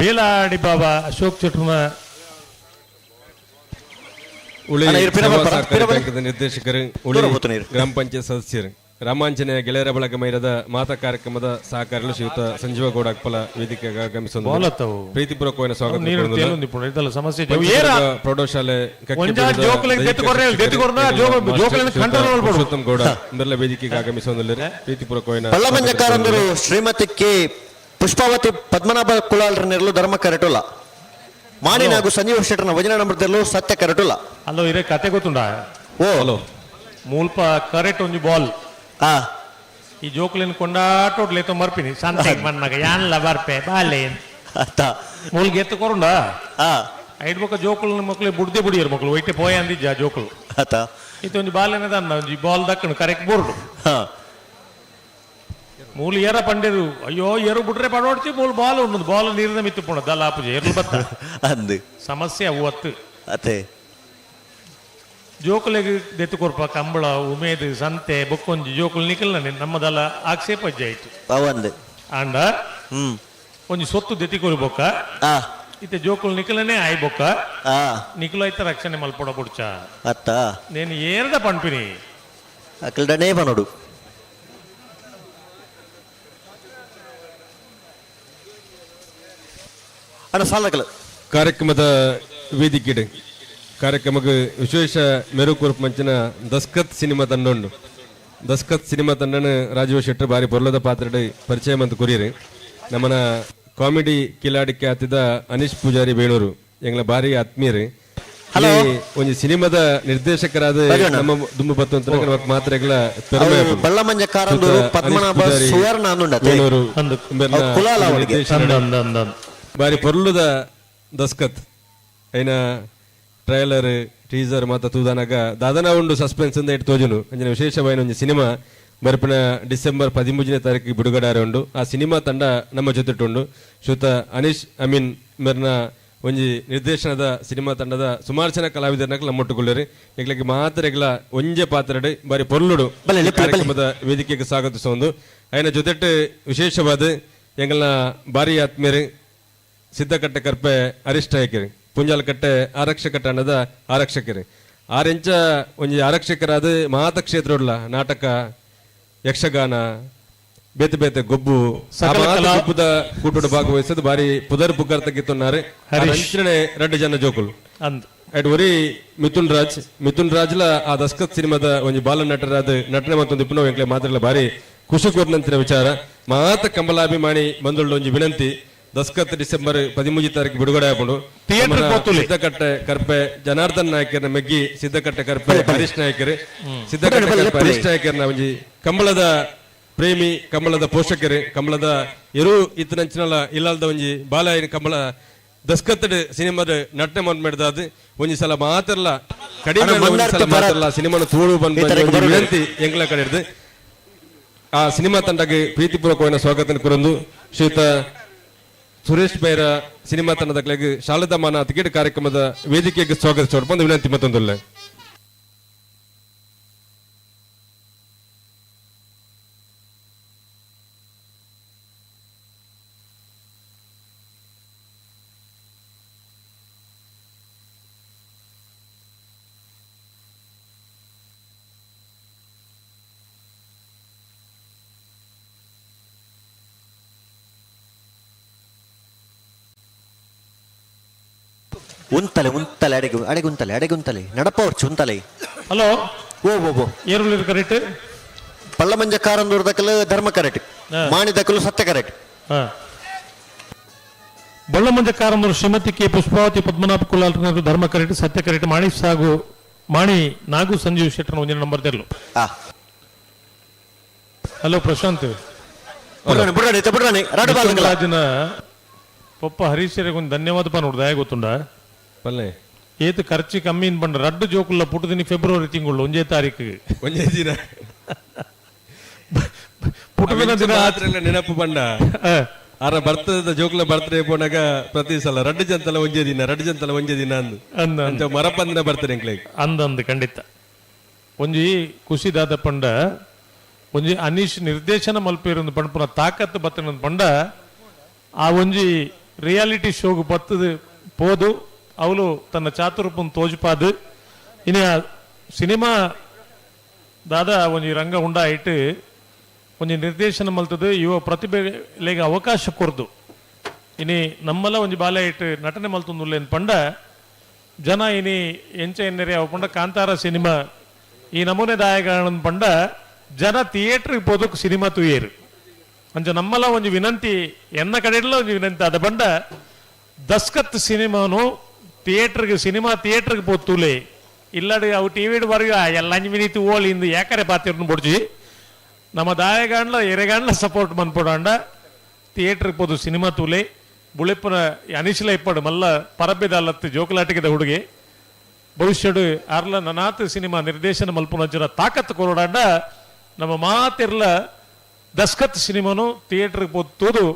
S2: ಬೇಲಾಡಿ ಬಾವ ಅಶೋಕ್ ಚಟ್ರನ.
S4: ಉಳಿ
S3: ಅಣ್ಣ, ಇರು, ಪಿರ
S4: ಸೇವಾ
S3: ಬರ್ತಾರಾ?
S4: ಸಹಕಾರಿ
S3: ಪಿರ ಬನ್ನಿ.
S4: ಬ್ಯಾಂಕ್ದ ನಿರ್ದೇಶಕರು, ಉಳಿ
S3: ದೂರ ಹೋಗ್ತಾನೆ ಇರು.
S4: ಗ್ರಾಮ ಪಂಚಾಯತ್ ಸದಸ್ಯರು, ರಾಮಾಂಜನೇಯ ಗೆಳೆಯರ ಬಳಗ ಮೈರದ ಮಾತಾ ಕಾರ್ಯಕ್ರಮದ ಸಹಕಾರಿಗಳು ಶ್ರೀಯುತ ಸಂಜೀವ ಗೌಡ ಅಕ್ಪಲ ವೇದಿಕೆಗೆ ಆಗಮಿಸಿದರು.
S2: ಬೋಲತ್ತವು.
S4: ಪ್ರೀತಿಪೂರ್ವಕವಾದ ಸ್ವಾಗತ
S2: ನೀರು
S4: ಕೋರುವುದಿಲ್ಲ.
S2: ತೇಲೊಂದು ಪುಣ ಇದೆಲ್ಲ ಸಮಸ್ಯೆ ಇದೆ. ಏರ
S4: ಪಂಚದುರ್ಗ ಪ್ರೌಢಶಾಲೆ ಕಕ್ಕೆಬೀಡದ
S2: ಒಂಜಾ ಜೋಕುಲೆಗ್
S4: ದೈಹಿಕ
S2: ದೆತ್ತು ಕೊರ್ರೆ,
S4: ಶಿಕ್ಷಕರು
S2: ದೆತ್ತು ಕೊರ್ನ,
S4: ಮಾಸ್ಟರ್
S2: ಜೋಕುಲೆನ್
S4: ಶ್ರೀಯುತ
S2: ಕಂಟ್ರೋಲ್ ಮಲ್ಪೊಡು.
S4: ಪುರುಷೋತ್ತಮ್ ಗೌಡ ಇಂದೆಲ್ಲ ವೇದಿಕೆಗೆ ಆಗಮಿಸುವಂದಿಲ್ಲ. ಪ್ರೀತಿಪೂರ್ವಕವಾದ
S3: ಪಳ್ಳಮಂಜಕಾರಂದರು ಶ್ರೀಮತಿ ಕೆ ಪುಷ್ಪಾವತಿ ಪದ್ಮನಾಭ ಕುಲಾಲ್ರ ನೆರಳು ಧರ್ಮ ಕರೆಟುಲ್ಲ. ಮಾಣಿನಾಗು ಸಂಜೀವ ಶೆಟ್ಟರ್ನ ವಜನ ನಂಬರ್ದಲ್ಲೂ ಸತ್ಯ ಕರೆಟುಲ್ಲ.
S2: ಅಲ್ಲೋ, ಇರೇ ಕತೆ ಗೊತ್ತುಂಡ?
S3: ಓ.
S4: ಹಲೋ.
S2: ಮೂಲ್ಪ ಕರೆಕ್ಟ್ ಒಂಜಿ ಬಾಲ್.
S3: ಹಾ.
S2: ಈ ಜೋಕುಲೆನ್ ಕೊಂಡಾಟೋಡ್ಲೆ ಲೇತೊ ಮರ್ಪಿನಿ ಸಂತೆ ಮಣ್ಣಾಗ ಯಾನ್ಲ ಬರ್ಪೆ ಬಾಲೆ.
S3: ಅತ್ತ.
S2: ಮೂಲ್ಗೆ ಎತ್ತು ಕೊರುಂಡ.
S3: ಹಾ.
S2: ಐಡ್ ಬೊಕ್ಕ ಜೋಕುಲು ಮಕ್ಳು ಬುಡ್ದೆ ಬುಡಿಯರು ಮಕ್ಳು ಒಯ್ಟೆ ಪೋಯ ಅಂದಿಜ್ಜ ಜೋಕುಲು.
S3: ಅತ್ತ.
S2: ಇದು ಒಂಜಿ ಬಾಲ್ ಏನದ ಒಂಜಿ ಬಾಲ್ ದಕ್ಕಣ ಕರೆಕ್ಟ್ ಬೋರ್ಡ್.
S3: ಹಾ.
S2: ಮೂಲು ಏರ ಪಂಡೇರು, ಅಯ್ಯೋ ಏರು ಬಿಟ್ರೆ ಪಡೋಡ್ಚಿ. ಮೂಲು ಬಾಲ್ ಉಂಡು, ಬಾಲ್ ನೀರಿನ ಮಿತ್ತು ಪೋಣ ದಲ್ಲ ಆಪುಜೆ ಏರ್ಲು ಬತ್ತ.
S3: ಅಂದು.
S2: ಸಮಸ್ಯೆ ಅವು ಅತ್ತು.
S3: ಅತ್ತೆ.
S2: ಜೋಕುಲೆಗ್ ದೆತ್ತು ಕೊರ್ಪ ಕಂಬಳ ಉಮೇದ್ ಸಂತೆ ಬೊಕ್ಕೊಂಜಿ ಜೋಕುಲು ನಿಕಲ್ನ ನಮ್ಮದಲ್ಲ ಆಕ್ಷೇಪ ಅಜ್ಜಿ ಆಯ್ತು.
S3: ಅವಂದು.
S2: ಆಂಡ ಒಂಜಿ ಸೊತ್ತು ದೆತ್ತಿ ಕೊರಿ ಬೊಕ್ಕ
S3: ಆ
S2: ಇತ್ತೆ ಜೋಕುಲು ನಿಕಲನೆ ಆಯ್ ಬೊಕ್ಕ
S3: ಆ
S2: ನಿಕುಲು ಐತ ರಕ್ಷಣೆ ಮಲ್ಪೊಡ ಬುಡ್ಚ.
S3: ಅತ್ತ.
S2: ನೇನು ಏರ್ದ ಪಣ್ಪಿನಿ.
S3: ಅಕಲ್ಡನೇ ಬನೋಡು. ಅಣ್ಣ, ಸಾಲಕಲು.
S4: ಕಾರ್ಯಕ್ರಮದ ವೇದಿಕೆಡೆ ಕಾರ್ಯಕ್ರಮಕ್ಕೆ ವಿಶೇಷ ಮೆರುಕುರುಪ್ ಮಂಚಿನ ದಸ್ಕತ್ ಸಿನಿಮಾ ತಂಡ ಉಂಡು. ದಸ್ಕತ್ ಸಿನಿಮಾ ತಂಡನ ರಾಜೀವ್ ಶೆಟ್ಟರ್ ಬಾರಿ ಪೊರ್ಲದ ಪಾತ್ರಡ್ ಪರಿಚಯ ಮಂತ್ ಕೊರಿಯರು. ನಮ್ಮನ ಕಾಮಿಡಿ ಕಿಲಾಡಿ ಖ್ಯಾತಿದ ಅನೀಶ್ ಪೂಜಾರಿ ಬೇಳೂರು ಎಂಗ್ಲ ಬಾರಿ ಆತ್ಮೀಯರು.
S3: ಹಲೋ.
S4: ಈ ಒಂಜಿ ಸಿನಿಮಾದ ನಿರ್ದೇಶಕರಾದ
S3: ರಾಜಣ್ಣ.
S4: ನಮ್ಮ ದುಂಬು ಬತ್ತಂತ ಮಾತ್ರ ಎಂಗ್ಲ ಪೆರ್ಮೆ ಆಪುಂಡು.
S3: ಬಳ್ಳಮಂಜ ಕಾರಂದೂರು
S4: ಸುತ್ತ
S3: ಪದ್ಮನಾಭ
S4: ಅನೀಶ್ ಪೂಜಾರಿ
S3: ಸುವರ್ಣ ಅಂದುಂಡತೆ.
S4: ಬೇಳೂರು
S2: ಅಂದು.
S4: ಇಂಬೆರ್ನ
S3: ಅವು ಕುಲಾಲ ಅವರಿಗೆ.
S4: ನಿರ್ದೇಶನ
S2: ಅಂದ ಅಂದ ಅಂದ ಅಂದ.
S4: ಬಾರಿ ಪೊರ್ಲುದ ದಸ್ಕತ್ ಐನ ಟ್ರೈಲರ್ ಟೀಸರ್ ಮಾತ ತೂದನಗ ದಾದನ ಉಂಡು ಸಸ್ಪೆನ್ಸ್ ಅಂದ ಇಟ್ಟು ತೋಜುನು. ಅಂಚಿನ ವಿಶೇಷವಾಯಿನ ಒಂಜಿ ಸಿನಿಮಾ ಬರ್ಪಿನ ಡಿಸೆಂಬರ್ 13ನೇ ತಾರೀಕಿಗೆ ಬಿಡುಗಡೆ ಆರೆ ಉಂಡು. ಆ ಸಿನಿಮಾ ತಂಡ ನಮ್ಮ ಜೊತೆಟುಂಡು. ಶ್ರುತ ಅನೀಶ್ ಅಮೀನ್ ಮೆರ್ನ ಒಂಜಿ ನಿರ್ದೇಶನದ ಸಿನಿಮಾ ತಂಡದ ಸುಮಾರು ಜನ ಕಲಾವಿದರನ್ನ ನಮ್ಮೊಟ್ಟುಕೊಳ್ಳರಿ. ನಿಗ್ಲಿಗೆ ಮಾತ್ರ ಎಗ್ಲ ಒಂಜೆ ಪಾತ್ರಡೆ ಬಾರಿ ಪೊರ್ಲುಡು
S3: ಬಲೆ, ಲಿಪ್ಪು, ಬಲೆ.
S4: ಕಾರ್ಯಕ್ರಮದ ವೇದಿಕೆಗೆ ಸ್ವಾಗತಿಸೊಂದು ಐನ ಜೊತೆಟ್ ವಿಶೇಷವಾದ ಎಂಗಲ್ನ ಬಾರಿ ಆತ್ಮೀಯರು ಸಿದ್ದಕಟ್ಟೆ ಕರ್ಪೆ ಅರಿಷ್ಟ ನಾಯಕರು, ಪುಂಜಾಲಕಟ್ಟೆ ಆರಕ್ಷಕ ಠಾಣದ ಆರಕ್ಷಕರು. ಆರೆಂಚ ಒಂಜಿ ಆರಕ್ಷಕರಾದ ಮಾತ ಕ್ಷೇತ್ರ, ನಾಟಕ, ಯಕ್ಷಗಾನ, ಬೇತೆ ಬೇತೆ ಗೊಬ್ಬು
S2: ಸಕಲ
S4: ಗೊಬ್ಬುದ ಕೂಟೋಡು ಭಾಗವಹಿಸೋದು ಬಾರಿ ಪುದರ್ ಪುಗ್ಗರ್ ತೆಗಿತುన్నారు.
S2: ಹರೀಶ್.
S4: ಅಂಚನೆ 2 ಜನ ಜೋಕುಲು
S2: ಅಂದ್
S4: ಅಟ್ ಒರಿ ಮಿಥುನ್ ರಾಜ್, ಮಿಥುನ್ ರಾಜ್ಲ ಆ ದಸ್ಕತ್ ಸಿನಿಮಾದ ಒಂಜಿ ಬಾಲ ನಟರಾದ ನಟನೆ ಮತ್ತೊಂದು ಇಪ್ಪುನ ಎಂಕ್ಲೆ ಮಾತ್ರಲ ಬಾರಿ ಖುಷಿ ಕೊರ್ನಂತಿನ ವಿಚಾರ. ಮಾತ ಕಂಬಲಾಭಿಮಾನಿ ಬಂದುಳ್ಳ ಒಂಜಿ ವಿನಂತಿ, ದಸ್ಕತ್ ಡಿಸೆಂಬರ್ 13 ತಾರೀಕು ಬಿಡುಗಡೆ ಆಪುಂಡು.
S2: ಥಿಯೇಟರ್
S4: ನಮ್ಮನ
S2: ಪೋತುಲೆ.
S4: ಸಿದ್ದಕಟ್ಟೆ ಕರ್ಪೆ ಜನಾರ್ದನ್ ನಾಯಕರನ್ನ ಮೆಗ್ಗಿ ಸಿದ್ದಕಟ್ಟೆ ಕರ್ಪೆ ಹರೀಶ್ ನಾಯಕರು, ಸಿದ್ದಕಟ್ಟೆ ಕರ್ಪೆ ಹರೀಶ್ ನಾಯಕರನ್ನ ಒಂಜಿ ಕಂಬಳದ ಪ್ರೇಮಿ, ಕಂಬಳದ ಪೋಷಕರು, ಕಂಬಳದ ಎರು ಇತ್ತನಂಚಿನಲ ಇಲ್ಲಲ್ದ ಒಂಜಿ ಬಾಲ ಕಂಬಳ ದಸ್ಕತ್ ಸಿನಿಮಾದ ನಟನೆ ಮಾಡ್ದಾದ ಒಂಜಿ ಸಲ ಮಾತ್ರಲ್ಲ ಕಡಿಮೆ
S3: ಅಣ್ಣ,
S4: ಒಂಜಿ ಸಲ
S3: ಮನ್ನಾರ್ತಿ ಭರತ್.
S4: ಮಾತ್ರಲ್ಲ ಸಿನಿಮಾನ ತೂಳು ಬಂದ್
S3: ಈ ತರ
S4: ಒಂಜಿ
S3: ಬರೋದು.
S4: ವಿನಂತಿ ಎಂಗ್ಲ ಕಡೆ ಹಿಡ್ದು. ಆ ಸಿನಿಮಾ ತಂಡಕ್ಕೆ ಪ್ರೀತಿಪೂರ್ವಕವಾದ ಸ್ವಾಗತ ಕುರಂದು ಶ್ರೀಯುತ ಸುರೇಶ್ ಬೈರ ಸಿನಿಮಾ ತಂಡದ ಕ್ಲೆಗ್ ಶಾಲದಮಾನ ಟಿಕೆಟ್ ಕಾರ್ಯಕ್ರಮದ ವೇದಿಕೆಗೆ ಸ್ವಾಗತಿಸೋಡು ಬಂದು ವಿನಂತಿ ಮತ್ತೊಂದುಲ್ಲ.
S3: ಉಂತಲೆ ಉಂತಲೆ ಅಡೆಗೆ ಅಡೆಗೆ ಉಂತಲೆ ಅಡೆಗೆ ಉಂತಲೆ ನಡಪವರ್ಚು ಉಂತಲೆ.
S2: ಹಲೋ.
S3: ಓ ಓ ಓ.
S2: ಏರುಳ್ಳಿ ಕರೆಕ್ಟ್.
S3: ಪಳ್ಳಮಂಜ ಕಾರಂದೂರ್ ದಕಲು ಧರ್ಮ ಕರೆಕ್ಟ್, ಮಾಣಿ ದಕಲು ಸತ್ಯ ಕರೆಕ್ಟ್.
S2: ಬೊಳ್ಳಮಂಜ ಕಾರಂದೂರು ಶ್ರೀಮತಿ ಕೆ ಪುಷ್ಪಾವತಿ ಪದ್ಮನಾಭ ಕುಲಾಲ್ ಧರ್ಮ ಕರೆಕ್ಟ್, ಸತ್ಯ ಕರೆಕ್ಟ್, ಮಾಣಿ ಸಾಗು ಮಾಣಿ ನಾಗು ಸಂಜೀವ್ ಶೆಟ್ಟರ್ ಒಂದಿನ ನಂಬರ್ ತೆರಲು. ಹಲೋ ಪ್ರಶಾಂತ್.
S3: ಬುಡ್ರಾಣಿ ಬುಡ್ರಾಣಿ ಇತ್ತ ಬುಡ್ರಾಣಿ ರಾಡು ಬಾಲಕಲ.
S2: ರಾಜನ ಪೊಪ್ಪ ಹರೀಶರಿಗೆ ಒಂದು ಧನ್ಯವಾದ ಪಾ ನೋಡ್ದ ಗೊತ್ತುಂಡ.
S4: ಪಲ್ಲೆ
S2: ಏತು ಖರ್ಚು ಕಮ್ಮಿ ಬಂಡ ರಡ್ಡು ಜೋಕುಲ್ಲ ಪುಟ್ಟದಿನಿ ಫೆಬ್ರವರಿ ತಿಂಗಳು ಒಂಜೇ ತಾರೀಕು.
S4: ಒಂಜೇ ದಿನ.
S2: ಪುಟ್ಟದಿನ ದಿನ.
S4: ಮಾತ್ರ ನೆನಪು ಬಂಡ ಆರ ಬರ್ತದ ಜೋಕ್ಲ ಬರ್ತಡೇ ಪೋನಾಗ ಪ್ರತಿ ಸಲ ರಡ್ಡು ಜಂತಲ ಒಂಜೇ ದಿನ, ರಡ್ಡು ಜಂತಲ ಒಂಜೇ ದಿನ ಅಂದು.
S2: ಅಂದ.
S4: ಅಂಚ ಮರಪಂದಿನ ಬರ್ತಾರೆ ಎಂಕ್ಲೆಗ್.
S2: ಅಂದಂದು ಖಂಡಿತ ಒಂಜಿ ಖುಷಿ ದಾದ ಪಂಡ ಒಂಜಿ ಅನೀಶ್ ನಿರ್ದೇಶನ ಮಲ್ಪೇರೊಂದು ಪಂಡ್ಪುನ ತಾಕತ್ತು ಬತ್ತನ ಪಂಡ ಆ ಒಂಜಿ ರಿಯಾಲಿಟಿ ಶೋಗ್ ಬತ್ತದ ಪೋದು ಅವಳು ತನ್ನ ಚಾತುರ್ಪನ್ ತೋಜುಪಾದು ಇನಿ ಆ ಸಿನಿಮಾ ದಾದ ಒಂಜಿ ರಂಗ ಉಂಡಾಯಿಟ್ಟು ಒಂಜಿ ನಿರ್ದೇಶನ ಮಲ್ತದು ಯುವ ಪ್ರತಿಭೆಲೆಗೆ ಅವಕಾಶ ಕೊರ್ದು ಇನಿ ನಮ್ಮಲ್ಲ ಒಂಜಿ ಬಾಲೆ ಇಟ್ಟು ನಟನೆ ಮಲ್ತೊಂದುಲ್ಲೇನ್ ಪಂಡ ಜನ ಇನಿ ಎಂಚ ಎನ್ನೆರೆ ಅವು ಪಂಡ ಕಾಂತಾರ ಸಿನಿಮಾ ಈ ನಮೂನೆ ದಾಯಗಾಣನ್ ಪಂಡ ಜನ ಥಿಯೇಟರ್ಗೆ ಪೋದಕ್ಕೆ ಸಿನಿಮಾ ತೂಯೇರು. ಅಂಚ ನಮ್ಮಲ್ಲ ಒಂಜಿ ವಿನಂತಿ, ಎನ್ನ ಕಡೆಯಲ್ಲ ಒಂಜಿ ವಿನಂತಿ ಅದ ಪಂಡ ದಸ್ಕತ್ ಸಿನಿಮಾನು ಥಿಯೇಟರ್ಗೆ ಸಿನಿಮಾ ಥಿಯೇಟರ್ಗೆ ಪೋತೂಲೆ ಇಲ್ಲಡೆ ಅವು ಟಿ ವಿಡ್ ಬರೆಯೋ ಎಲ್ಲ ಅಂಜು ಮಿನಿತ್ ಓಲಿ ಇಂದು ಯಾಕರೆ ಪಾತಿರ್ನು ಬೊಡ್ಜಿ. ನಮ್ಮ ದಾಯಗಾಂಡ್ಲ ಎರೆಗಾಂಡ್ಲ ಸಪೋರ್ಟ್ ಮನ್ಪೊಡಾಂಡ ಥಿಯೇಟರ್ಗೆ ಪೋದು ಸಿನಿಮಾ ತೂಲೆ. ಬುಳೆಪ್ಪನ ಅನಿಶಲ ಇಪ್ಪಡು ಮಲ್ಲ ಪರಬ್ಬೆದ ಅಲ್ಲತ್ತು ಜೋಕುಲಾಟಿಕೆದ ಹುಡುಗಿ ಭವಿಷ್ಯಡು ಅರ್ಲ ನನಾತ್ ಸಿನಿಮಾ ನಿರ್ದೇಶನ ಮಲ್ಪುನಂಚಿನ ತಾಕತ್ತು ಕೊರಡಾಂಡ ನಮ್ಮ ಮಾತಿರ್ಲ ದಸ್ಕತ್ ಸಿನಿಮಾನು ಥಿಯೇಟರ್ಗೆ ಪೋದು ತೂದು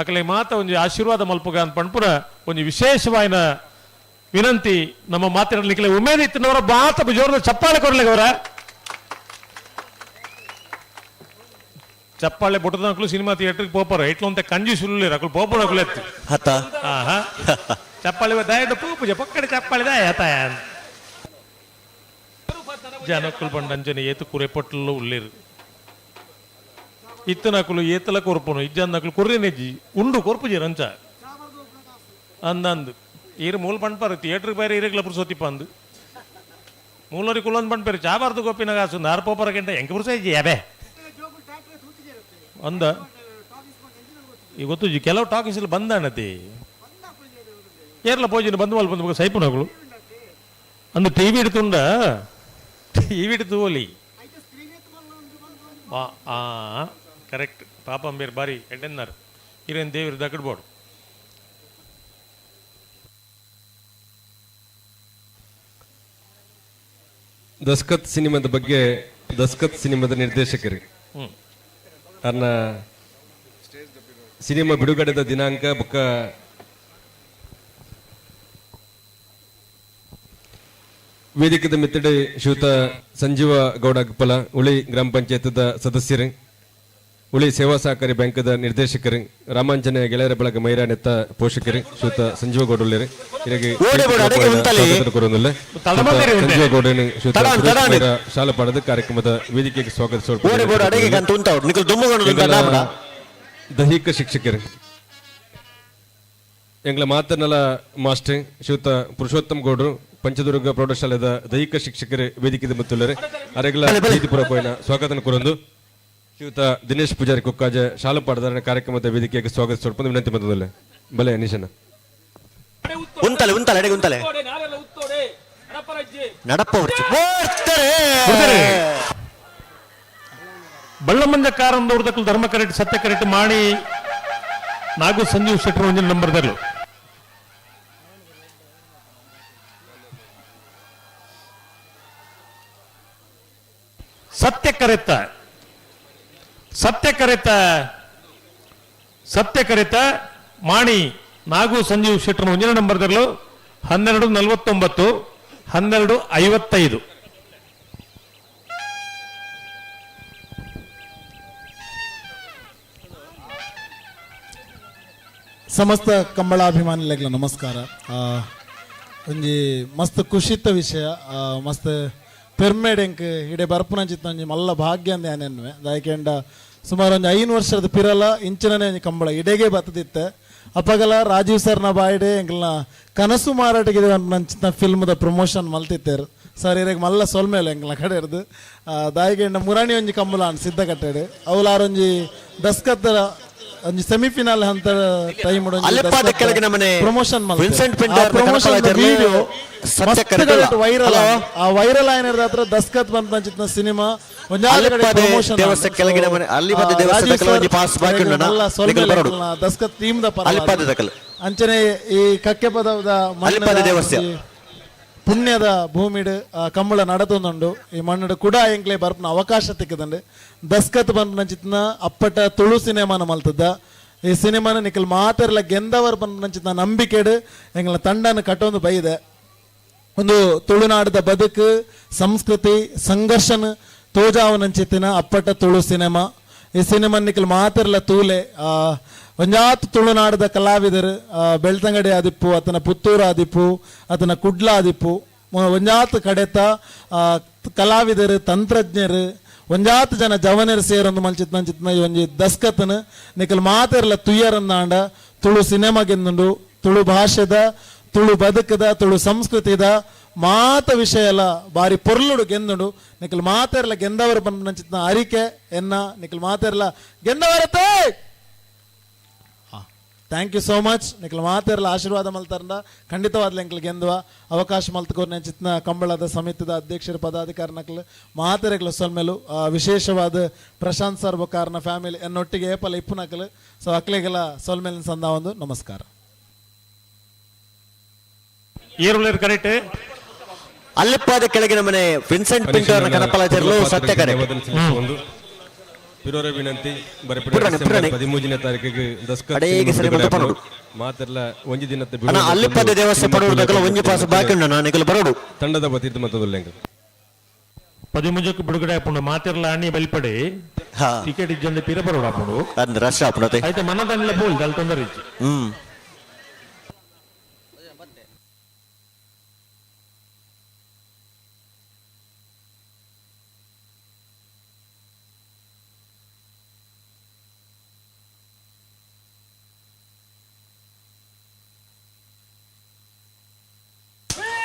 S2: ಅಕಲೆ ಮಾತ ಒಂಜಿ ಆಶೀರ್ವಾದ ಮಲ್ಪುಗ ಅಂತ ಪಣ್ಪುನ ಒಂಜಿ ವಿಶೇಷವಾಯಿನ ವಿನಂತಿ. ನಮ್ಮ ಮಾತಿರಲಿಕ್ಕೆ ಉಮೇದ್ ಇತ್ತಿನವರ ಬಾತ ಜೋರದ ಚಪ್ಪಾಳೆ ಕೊರ್ಲಿಕ್ಕೆ. ಚಪ್ಪಾಳೆ ಬೊಟ್ಟದಕ್ಲು ಸಿನಿಮಾ ಥಿಯೇಟರ್ಗೆ ಪೋಪರು ಇಟ್ಲು ಅಂತ ಕಂಜಿ ಸುಳ್ಳಿ ಅಕಲು ಪೋಪರು ಅಕಲು ಎತ್ತು.
S3: ಹತ್ತ.
S2: ಆಹಾ ಚಪ್ಪಾಳೆ ದಾಯಡ ಪೂಪುಜ ಪಕ್ಕಡೆ ಚಪ್ಪಾಳೆ ದಾಯ ಹತಾಯ ಜನಕ್ಕುಲ್ ಬಂಡಂಜನೆ ಏತು ಕುರೆ ಪೊಟ್ಟಲು ಉಳ್ಳೇರು ಇತ್ತನಕುಲು ಏತಲ ಕೊರ್ಪುನು ಇಜ್ಜಂದಕುಲು ಕೊರ್ರಿನೆಜ್ಜಿ ಉಂಡು ಕೊರ್ಪುಜಿ ರಂಚ ಅಂದಂದು ಈರು ಮೂಲ ಪಂಡ್ಪಾರು ಥಿಯೇಟರ್ಗೆ ಬೈರೆ ಈರೆಗ್ಲ ಪುರ್ಸೋತಿಪ್ಪ ಅಂದು ಮೂಲರಿ ಕುಲೊಂದು ಪಂಡ್ಪೇರು ಚಾಬಾರ್ದು ಗೊಪ್ಪಿನ ಕಾಸು ನಾರ್ ಪೋಪರ ಗಂಟೆ ಎಂಕ ಪುರ್ಸ ಇಜ್ಜಿ ಯಾಬೆ ಅಂದ ಈ ಗೊತ್ತು ಕೆಲವು ಟಾಕೀಸಲ್ಲಿ ಬಂದಾಣತಿ ಏರ್ಲ ಪೋಜಿನ ಬಂದು ಮಲ್ಪ ಬಂದು ಸೈಪುನಗಳು ಅಂದು ಟಿವಿ ಹಿಡ್ತುಂಡ ಟಿವಿ ಹಿಡ್ತು ಓಲಿ ಆ ಕರೆಕ್ಟ್ ಪಾಪಂಬೇರ್ ಬಾರಿ ಎಡ್ಡೆನ್ನಾರು ಹಿರೇನ್ ದೇವಿರ್ ದಕ್ಕಡ್ಬೋಡು.
S4: ದಸ್ಕತ್ ಸಿನಿಮಾದ ಬಗ್ಗೆ ದಸ್ಕತ್ ಸಿನಿಮಾದ ನಿರ್ದೇಶಕರು ಅನ್ನ ಸಿನಿಮಾ ಬಿಡುಗಡೆದ ದಿನಾಂಕ ಬೊಕ್ಕ ವೇದಿಕೆದ ಮಿತ್ತಡೆ ಶ್ರೀಯುತ ಸಂಜೀವ ಗೌಡ ಗುಪ್ಪಲ ಉಳಿ ಗ್ರಾಮ ಪಂಚಾಯತ್ದ ಸದಸ್ಯರು. ಉಳಿ ಸೇವಾ ಸಹಕಾರಿ ಬ್ಯಾಂಕ್ದ ನಿರ್ದೇಶಕರು ರಾಮಾಂಜನೇಯ ಗೆಳೆಯರ ಬಳಗ ಮೈರಾ ನೆತ್ತ ಪೋಷಕರು ಶ್ರೀಯುತ ಸಂಜೀವ ಗೌಡಲ್ಲೇರು ಇರಗೆ
S3: ಓಡಿ ಬೋಡು, ಅಡೆಗೆ ಉಂತಲೆ.
S4: ಕೊರೊಂದುಲ್ಲೆ.
S2: ತಡಮಂದಿರಿ ಉಂಟೆ.
S4: ಸಂಜೀವ ಗೌಡನು ಶ್ರೀಯುತ
S3: ತಡ,
S4: ಸುರೇಶ್
S3: ತಡ.
S4: ಮೈರಾ ಶಾಲಾ ಪಾಡದ ಕಾರ್ಯಕ್ರಮದ ವೇದಿಕೆಗೆ ಸ್ವಾಗತಿಸೋಣ.
S3: ಓಡಿ ಬೋಡು ಅಡೆಗೆ ಕಂತ ಉಂತಾವ್ ನಿಕಲ್ ದುಮ್ಮುಗೊಂಡು
S4: ಎಂಗಲ
S3: ಡಾಬಡ.
S4: ದೈಹಿಕ ಶಿಕ್ಷಕರು ಎಂಗಳ ಮಾತನಲ ಮಾಸ್ಟರ್ ಶ್ರೀಯುತ ಪುರುಷೋತ್ತಮ್ ಗೌಡರು ಪಂಚದುರ್ಗ ಪ್ರೌಢಶಾಲೆದ ದೈಹಿಕ ಶಿಕ್ಷಕರು ವೇದಿಕೆದ ಮುತ್ತುಲ್ಲರೆ ಅರೆಗಳ
S3: ಬಲೆ, ಬಲೆ.
S4: ಪ್ರೀತಿಪೂರ್ವಕವಾದ ಸ್ವಾಗತ ಕೊರೊಂದು ಶ್ರೀಯುತ ದಿನೇಶ್ ಪೂಜಾರಿ ಕುಕ್ಕಾಜ ಶಾಲಾ ಪಾಠದಾರನ ಕಾರ್ಯಕ್ರಮದ ವೇದಿಕೆಗೆ ಸ್ವಾಗತಿಸೋಡ್ಪಂದು ವಿನಂತಿ ಬಂದದಲ್ಲ. ಬಲೆ ನಿಶನ.
S3: ಉಂತಲೆ ಉಂತಲೆ ಅಡೆಗೆ ಉಂತಲೆ ನಡಪ್ಪ ಹೊರ್ಚಿ
S2: ಬಿಡ್ತಾರೆ.
S3: ಓಡ್ತಾರೆ.
S2: ಬಳ್ಳಮಂಜ ಕಾರಂದವ್ರದಕ್ಕೂ ಧರ್ಮ ಕರೆಕ್ಟ್ ಸತ್ಯ ಕರೆಕ್ಟ್ ಮಾಡಿ ನಾಗು ಸಂಜೀವ್ ಶೆಟ್ಟರ್ ಒಂದಿನ ನಂಬರ್ದಲ್ಲೂ. ಸತ್ಯ ಕರೆತ ಸತ್ಯ ಕರೆತ ಸತ್ಯ ಕರೆತ ಮಾಣಿ ನಾಗು ಸಂಜೀವ್ ಶೆಟ್ಟರ್ ಒಂದಿನ ನಂಬರ್ದಲ್ಲೂ 12:49 12:55.
S5: ಸಮಸ್ತ ಕಂಬಳಾಭಿಮಾನಿಗಳಿಗೆ ನಮಸ್ಕಾರ. ಒಂಜಿ ಮಸ್ತ್ ಖುಷಿತ ವಿಷಯ, ಮಸ್ತ್ ಪೆರ್ಮೆಡ್ ಎಂಕ್ ಇಡೆ ಬರ್ಪುನಂಚಿತ್ತ ಒಂಜಿ ಮಲ್ಲ ಭಾಗ್ಯ ಅಂದ್ ಯಾನ್ ಎನ್ನುವೆ. ದಾಯೆಕೆಂಡ ಸುಮಾರು ಒಂಜಿ 5 ವರ್ಷದ ಪಿರಲ ಇಂಚಿನನೇ ಒಂಜಿ ಕಂಬಳ ಇಡೆಗೆ ಬತ್ತದಿತ್ತೆ. ಅಪಗಲ ರಾಜೀವ್ ಸರ್ನ ಬಾಯಿಡೆ ಎಂಕ್ಲನ ಕನಸು ಮಾರಾಟಕ್ಕೆ ನಂಚಿನ ಫಿಲ್ಮ್ದ ಪ್ರಮೋಷನ್ ಮಲ್ತಿತ್ತೇರು. ಸರ್ ಇರೆಗ್ ಮಲ್ಲ ಸೊಲ್ಮೇಲೆ ಎಂಕ್ಲನ ಕಡೆ ಇರ್ದು. ದಾಯೆಕೆಂಡ ಮುರಾಣಿ ಒಂಜಿ ಕಂಬಳ ಅನ್ ಸಿದ್ಧ ಕಟ್ಟೆಡ್ ಅವಲಾರೊಂಜಿ ದಸ್ಕತ್ತರ ಒಂಜಿ ಸೆಮಿಫಿನಲ್ ಅಂತ ಟೈಮ್
S3: ಅಲ್ಲಿಪ್ಪಾದ ಕೆಳಗಿನ ಮನೆ
S5: ಪ್ರಮೋಷನ್
S3: ವಿನ್ಸೆಂಟ್ ಪಿಂಟೋ ಅವ್ರನ್ನ
S5: ಪ್ರಮೋಷನ್
S3: ಕನಕಲಾಚಾರ್ಯ
S5: ವಿಡಿಯೋ
S3: ಸತ್ಯ ಕರೆದಿಲ್ಲ.
S5: Viral.
S3: Hello?
S5: ಆ ವೈರಲ್ ಆಗಿರೋದ್ರ ಹತ್ರ ದಸ್ಕತ್ ಬಂತ ಅಂಚಿತ್ನ ಸಿನಿಮಾ
S3: ಅಲ್ಲಿಪ್ಪಾದೆ ದೇವಸ್ಥಾನ ಕೆಳಗಿನ ಮನೆ, ಅಲ್ಲಿಪಾದೆ ದೇವಸ್ಥಾನದ ಕೆಳಗೆ ಒಂಜಿ ಪಾಸ್ ಬಾಕಿ ಉಂಡನ, ನಿಕಲ್ ಬರೋಡು.
S5: ದಸ್ಕತ್ ಟೀಮ್ the ಪರ
S3: ಅಲ್ಲಿಪಾದೆ ದಕಲು.
S5: ಅಂಚನೆ ಈ ಕಕ್ಕೆ ಪದವದ ಮಣ್ಣದ
S3: ಅಲ್ಲಿಪಾದೆ ದೇವಸ್ಥಾನ.
S5: ಒಂಜಿ ಪುಣ್ಯದ ಭೂಮಿಡ್ ಆ ಕಂಬಳ ನಡತೊಂದುಂಡು. ಈ ಮಣ್ಣು ಕೂಡ ಎಂಕ್ಲೆ ಬರ್ಪನ ಅವಕಾಶ ತಿಕ್ಕದಂಡು. ದಸ್ಕತ್ ಬಂಪನಂಚಿತ್ನ ಅಪ್ಪಟ ತುಳು ಸಿನಿಮಾನ ಮಲ್ತದ. ಈ ಸಿನಿಮಾನ ನಿಕಲ್ ಮಾತೆರ್ಲ ಗೆಂದವರ್ ಬಂಪನಂಚಿತ್ನ ನಂಬಿಕೆಡು ಎಂಗ್ಲ ತಂಡನ ಕಟ್ಟೊಂದು ಬೈದೆ. ಒಂದು ತುಳುನಾಡದ ಬದುಕು ಸಂಸ್ಕೃತಿ ಸಂಘರ್ಷನ ತೋಜಾವನಂಚಿತ್ತಿನ ಅಪ್ಪಟ ತುಳು ಸಿನಿಮಾ. ಈ ಸಿನಿಮಾ ನಿಕಲ್ ಮಾತೆರ್ಲ ತೂಲೆ. ಒಂಜಾತ್ ತುಳುನಾಡದ ಕಲಾವಿದರು, ಬೆಳ್ತಂಗಡಿ ಆದಿಪ್ಪು, ಆತನ ಪುತ್ತೂರು ಆದಿಪ್ಪು, ಆತನ ಕುಡ್ಲ ಆದಿಪ್ಪು, ಒಂಜಾತ್ ಕಡೆತ ಕಲಾವಿದರು ತಂತ್ರಜ್ಞರು ಒಂಜಾತ್ ಜನ ಜವನರು ಸೇರೊಂದು ಮಲ್ಚಿತ್ ನಂಚಿತ್ನ ಈ ಒಂಜಿ ದಸ್ಕತ್ನ ನಿಕಲ್ ಮಾತೆರ್ಲ ತುಯ್ಯರಂದಾಂಡ ತುಳು ಸಿನಿಮಾಗೆಂದುಂಡು. ತುಳು ಭಾಷೆದ ತುಳು ಬದುಕದ ತುಳು ಸಂಸ್ಕೃತಿದ ಮಾತ ವಿಷಯಲ ಬಾರಿ ಪೊರ್ಲುಡು ಗೆಂದುಂಡು. ನಿಕಲ್ ಮಾತೆರ್ಲ ಗೆಂದವರು ಬಂದಂಚಿತ್ನ ಅರಿಕೆ ಎನ್ನ ನಿಕಲ್ ಮಾತೆರ್ಲ ಗೆಂದವರತೆ. Thank you so much. ನಿಕಲ್ ಮಾತೆರ್ಲ ಆಶೀರ್ವಾದ ಮಲ್ತಾರಂಡ ಖಂಡಿತವಾದ್ಲ ಎಂಕ್ಲ ಗೆಂದುವ ಅವಕಾಶ ಮಲ್ತಕೋರ್ ಚಿತ್ನ ಕಂಬಳದ ಸಮಿತಿದ ಅಧ್ಯಕ್ಷರು ಪದಾಧಿಕಾರಿ ನಕಲ್ ಮಾತೆರೆಗ್ಲ ಸೊಲ್ಮೆಲು. ವಿಶೇಷವಾದ ಪ್ರಶಾಂತ್ ಸರ್ ಬೊಕಾರ್ನ ಫ್ಯಾಮಿಲಿ ಎನ್ನೊಟ್ಟಿಗೆ ಏಪಲ ಇಪ್ಪು ನಕಲು ಸೊ ಅಕ್ಲೆಗೆಲ್ಲ ಸೊಲ್ಮೇಲಿನ ಸಂದ ಒಂದು ನಮಸ್ಕಾರ.
S2: ಏರುಳ್ಳೇರು ಕರೆಕ್ಟ್.
S3: ಅಲ್ಲಿಪ್ಪಾದ ಕೆಳಗಿನ ಮನೆ ವಿನ್ಸೆಂಟ್ ಪಿಂಟೋ ಅವ್ರನ್ನ ಕನಪಲಾಚಾರ್ಯರು ಸತ್ಯ ಕರೆಕ್ಟ್.
S4: ಒಂದು ಪಿರೋರ ವಿನಂತಿ ಬರಪಡೆ
S3: ಪುರಾಣೆ,
S4: ಡಿಸೆಂಬರ್
S3: ಪುರಾಣೆ.
S4: 13ನೇ ತಾರೀಕಿಗೆ ದಸ್ಕತ್
S3: ಅಡೇಗೆ
S4: ಸಿನಿಮಾ
S3: ಸರಿ
S4: ಬಿಡುಗಡೆ
S3: ಪಡೋಡು.
S4: ಆಪುಂಡು. ಮಾತೆರ್ಲ ಒಂಜಿ ದಿನದ
S3: ಅಣ್ಣ
S4: ಬಿಡುಗಡೆ
S3: ಅಲ್ಲಿಪ್ಪಾದ ದೇವಸ್ಥಾನ ಪಡೋಡು ದಕಲ ಒಂಜಿ ಪಾಸ್ ಬಾಕಿ ಉಂಡು ಅಣ್ಣ, ನಿಕಲ್ ಬರೋಡು.
S4: ತಂಡದ ವತಿಯಿಂದ ಮತ್ತೊಂದು
S2: ಪದಿಮೂಜಕ್ಕೆ ಬಿಡುಗಡೆ ಆಪುಂಡು. ಮಾತೆರ್ಲ ಅಣ್ಣಿ ಬಲಿಪಡಿ.
S3: ಹಾ.
S2: ಟಿಕೆಟ್ ಇಜ್ಜಂದೆ ಪಿರ ಬರೋಡು ಆಪುಂಡು.
S3: ಅಂದ್ ರಶ್ ಆಪುಂಡತೆ.
S2: ಆಯ್ತು ಮನದಂಡ್ಲ ಬೋಲ್ ದಲ್ ತೊಂದರೆ ಇಜ್ಜಿ.
S3: ಹ್ಮ್.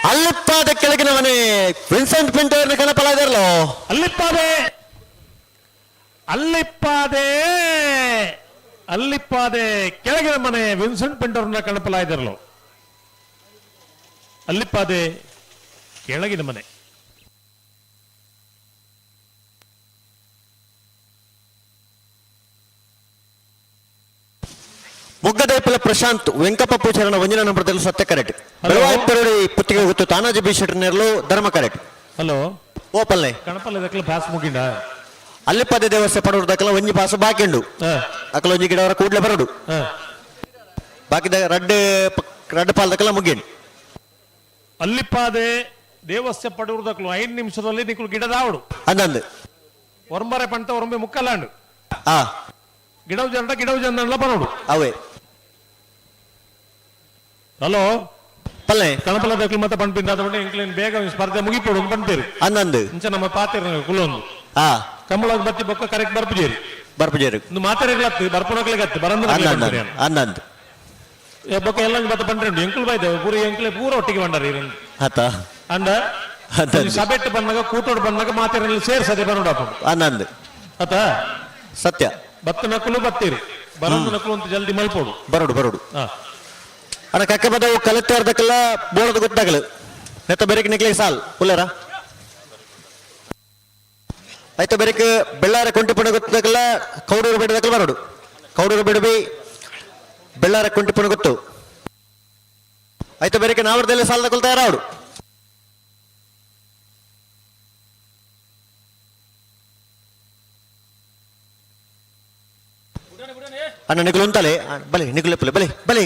S3: ಅಲ್ಲಿಪ್ಪಾದ ಕೆಳಗಿನ ಮನೆ ವಿನ್ಸೆಂಟ್ ಪಿಂಟೋ ಅವ್ರನ್ನ ಕನಪಲಾದಾರಲೋ.
S2: ಅಲ್ಲಿಪ್ಪಾದೆ ಅಲ್ಲಿಪ್ಪಾದೆ ಅಲ್ಲಿಪ್ಪಾದೆ ಕೆಳಗಿನ ಮನೆ ವಿನ್ಸೆಂಟ್ ಪಿಂಟೋರ್ನ ಕಣಪಲಾಯ್ದಿರಲು. ಅಲ್ಲಿಪ್ಪಾದೆ ಕೆಳಗಿನ ಮನೆ.
S3: ಮೊಗ್ಗದೈಪಲ ಪ್ರಶಾಂತ್ ವೆಂಕಪ್ಪ ಪೂಜಾರನ ಒಂಜಿನ ನಂಬರ್ದಲ್ಲಿ ಸತ್ಯ ಕರೆಕ್ಟ್. ಬೆಳವಾಯಿ ಪುತ್ತಿಗೆ ಗೊತ್ತು ತಾನಾಜಿ ಬಿ ಶೆಟ್ಟರ್ನೆರ್ಲು ಧರ್ಮ ಕರೆಕ್ಟ್.
S2: ಹಲೋ.
S3: ಓ ಪಲ್ಲೆ.
S2: ಕಣಪಲ್ಲ ದಕ್ಕಲ ಪಾಸ್ ಮುಗಿಂಡ.
S3: ಅಲ್ಲಿಪ್ಪದೆ ದೇವಸ್ಥೆ ಪಡೋರು ದಕ್ಕಲ ಒಂಜಿ ಪಾಸ ಬಾಕಿ ಉಂಡು. ಅಕಲ ಒಂಜಿ ಗಿಡವರ ಕೂಡ್ಲೆ ಬರೋಡು. ಬಾಕಿದ ರಡ್ಡ್ ರಡ್ಡ್ ಪಾಲ್ ದಕ್ಕಲ ಮುಗಿಂಡು.
S2: ಅಲ್ಲಿಪ್ಪಾದೆ ದೇವಸ್ಥೆ ಪಡೂರ್ದಕ್ಲು 5 ನಿಮಿಷದಲ್ಲಿ ನಿಕ್ಕಲು ಗಿಡದಾವಡು.
S3: ಅಂದಂದು.
S2: ಒರಂಬರೆ ಪಂತ ಒರಂಬೆ ಮುಕ್ಕಲಾಂಡು.
S3: ಆ.
S2: ಗಿಡವು ಜನ ಗಿಡವು ಜನ ಬರೋಡು.
S3: ಅವೇ.
S2: ಹಲೋ.
S3: ಪಲ್ಲೆ.
S2: ಕಣಪಲ ದಕ್ಲು ಮತ್ತೆ ಪಂಪಿಂದ ಅದ ಎಂಕ್ಲೇನ್ ಬೇಗ ಸ್ಪರ್ಧೆ ಮುಗಿಪೋಡು ಪಂಪೇರು.
S3: ಅಂದಂದು.
S2: ಇಂಚ ನಮ್ಮ ಪಾತಿರ ಕುಲೊಂದು. ಕಂಬಳ ಬತ್ತಿ ಬೊಕ್ಕ ಕರೆಕ್ಟ್ ಬರ್ಪುಜೇರಿ.
S3: ಬರ್ಪುಜೇರು.
S2: ಇಂದು ಮಾತಾಡಿಗ್ಲತ್ತು ಬರ್ಪುನಕ್ಲೆಗತ್ತು ಬರಂದ.
S3: ಅಂದಂದು ಅಂದಂದು.
S2: ಬೊಕ್ಕ ಎಲ್ಲ ಬತ್ತ ಪಂಡ್ರೆ ಎಂಕುಲು ಬಾಯ್ದೆ ಪೂರ ಎಂಕ್ಲೆ ಪೂರ ಒಟ್ಟಿಗೆ ಬಂಡಾರ ಇರಂದು.
S3: ಆತ.
S2: ಅಂಡ.
S3: ಅಂದಂದು.
S2: ಸಬೆಟ್ಟು ಬಂದಾಗ ಕೂಟೋಡು ಬಂದಾಗ ಮಾತಾಡಲಿ ಸೇರ್ಸದೆ ಬರೋಡು
S3: ಅಂದಂದು.
S2: ಆತ.
S3: ಸತ್ಯ.
S2: ಬತ್ತ ನಕಲು ಬತ್ತೀರಿ ಬರಂದ ನಕಲು ಅಂತ ಜಲ್ದಿ ಮಲ್ಪೋಡು.
S3: ಬರೋಡು ಬರೋಡು.
S2: ಹಾ.
S3: ಅಣ್ಣ ಕಕ್ಕ ಬದವು ಕಲಿತೆ ಅರ್ಧಕ್ಕೆಲ್ಲ ಬೋಳದ ಗೊತ್ತಾಗಲು ನೆತ್ತ ಬೆರಕ್ ನಿಕ್ಲೆ ಸಾಲ್ ಉಲ್ಲಾರ ಆಯ್ತು ಬೆರಕ್ ಬೆಳ್ಳಾರ ಕೊಂಟಿಪುಣ ಗೊತ್ತಾಗಲ್ಲ ಕೌಡೂರು ಬೇಡದಕ್ಕಲ್ಲ ಬರೋಡು ಕೌಡೂರು ಬಿಡಬಿ ಬೆಳ್ಳಾರ ಕೊಂಟಿಪುಣ ಗೊತ್ತು ಆಯ್ತು ಬೆರಕ್ ನಾವರದಲ್ಲಿ ಸಾಲದ ತಯಾರಾವಡು. ಅಣ್ಣ ನಿಕುಲು ಉಂತಲೆ ಬಲೆ ನಿಕುಲು ಬಲೆ ಬಲೆ.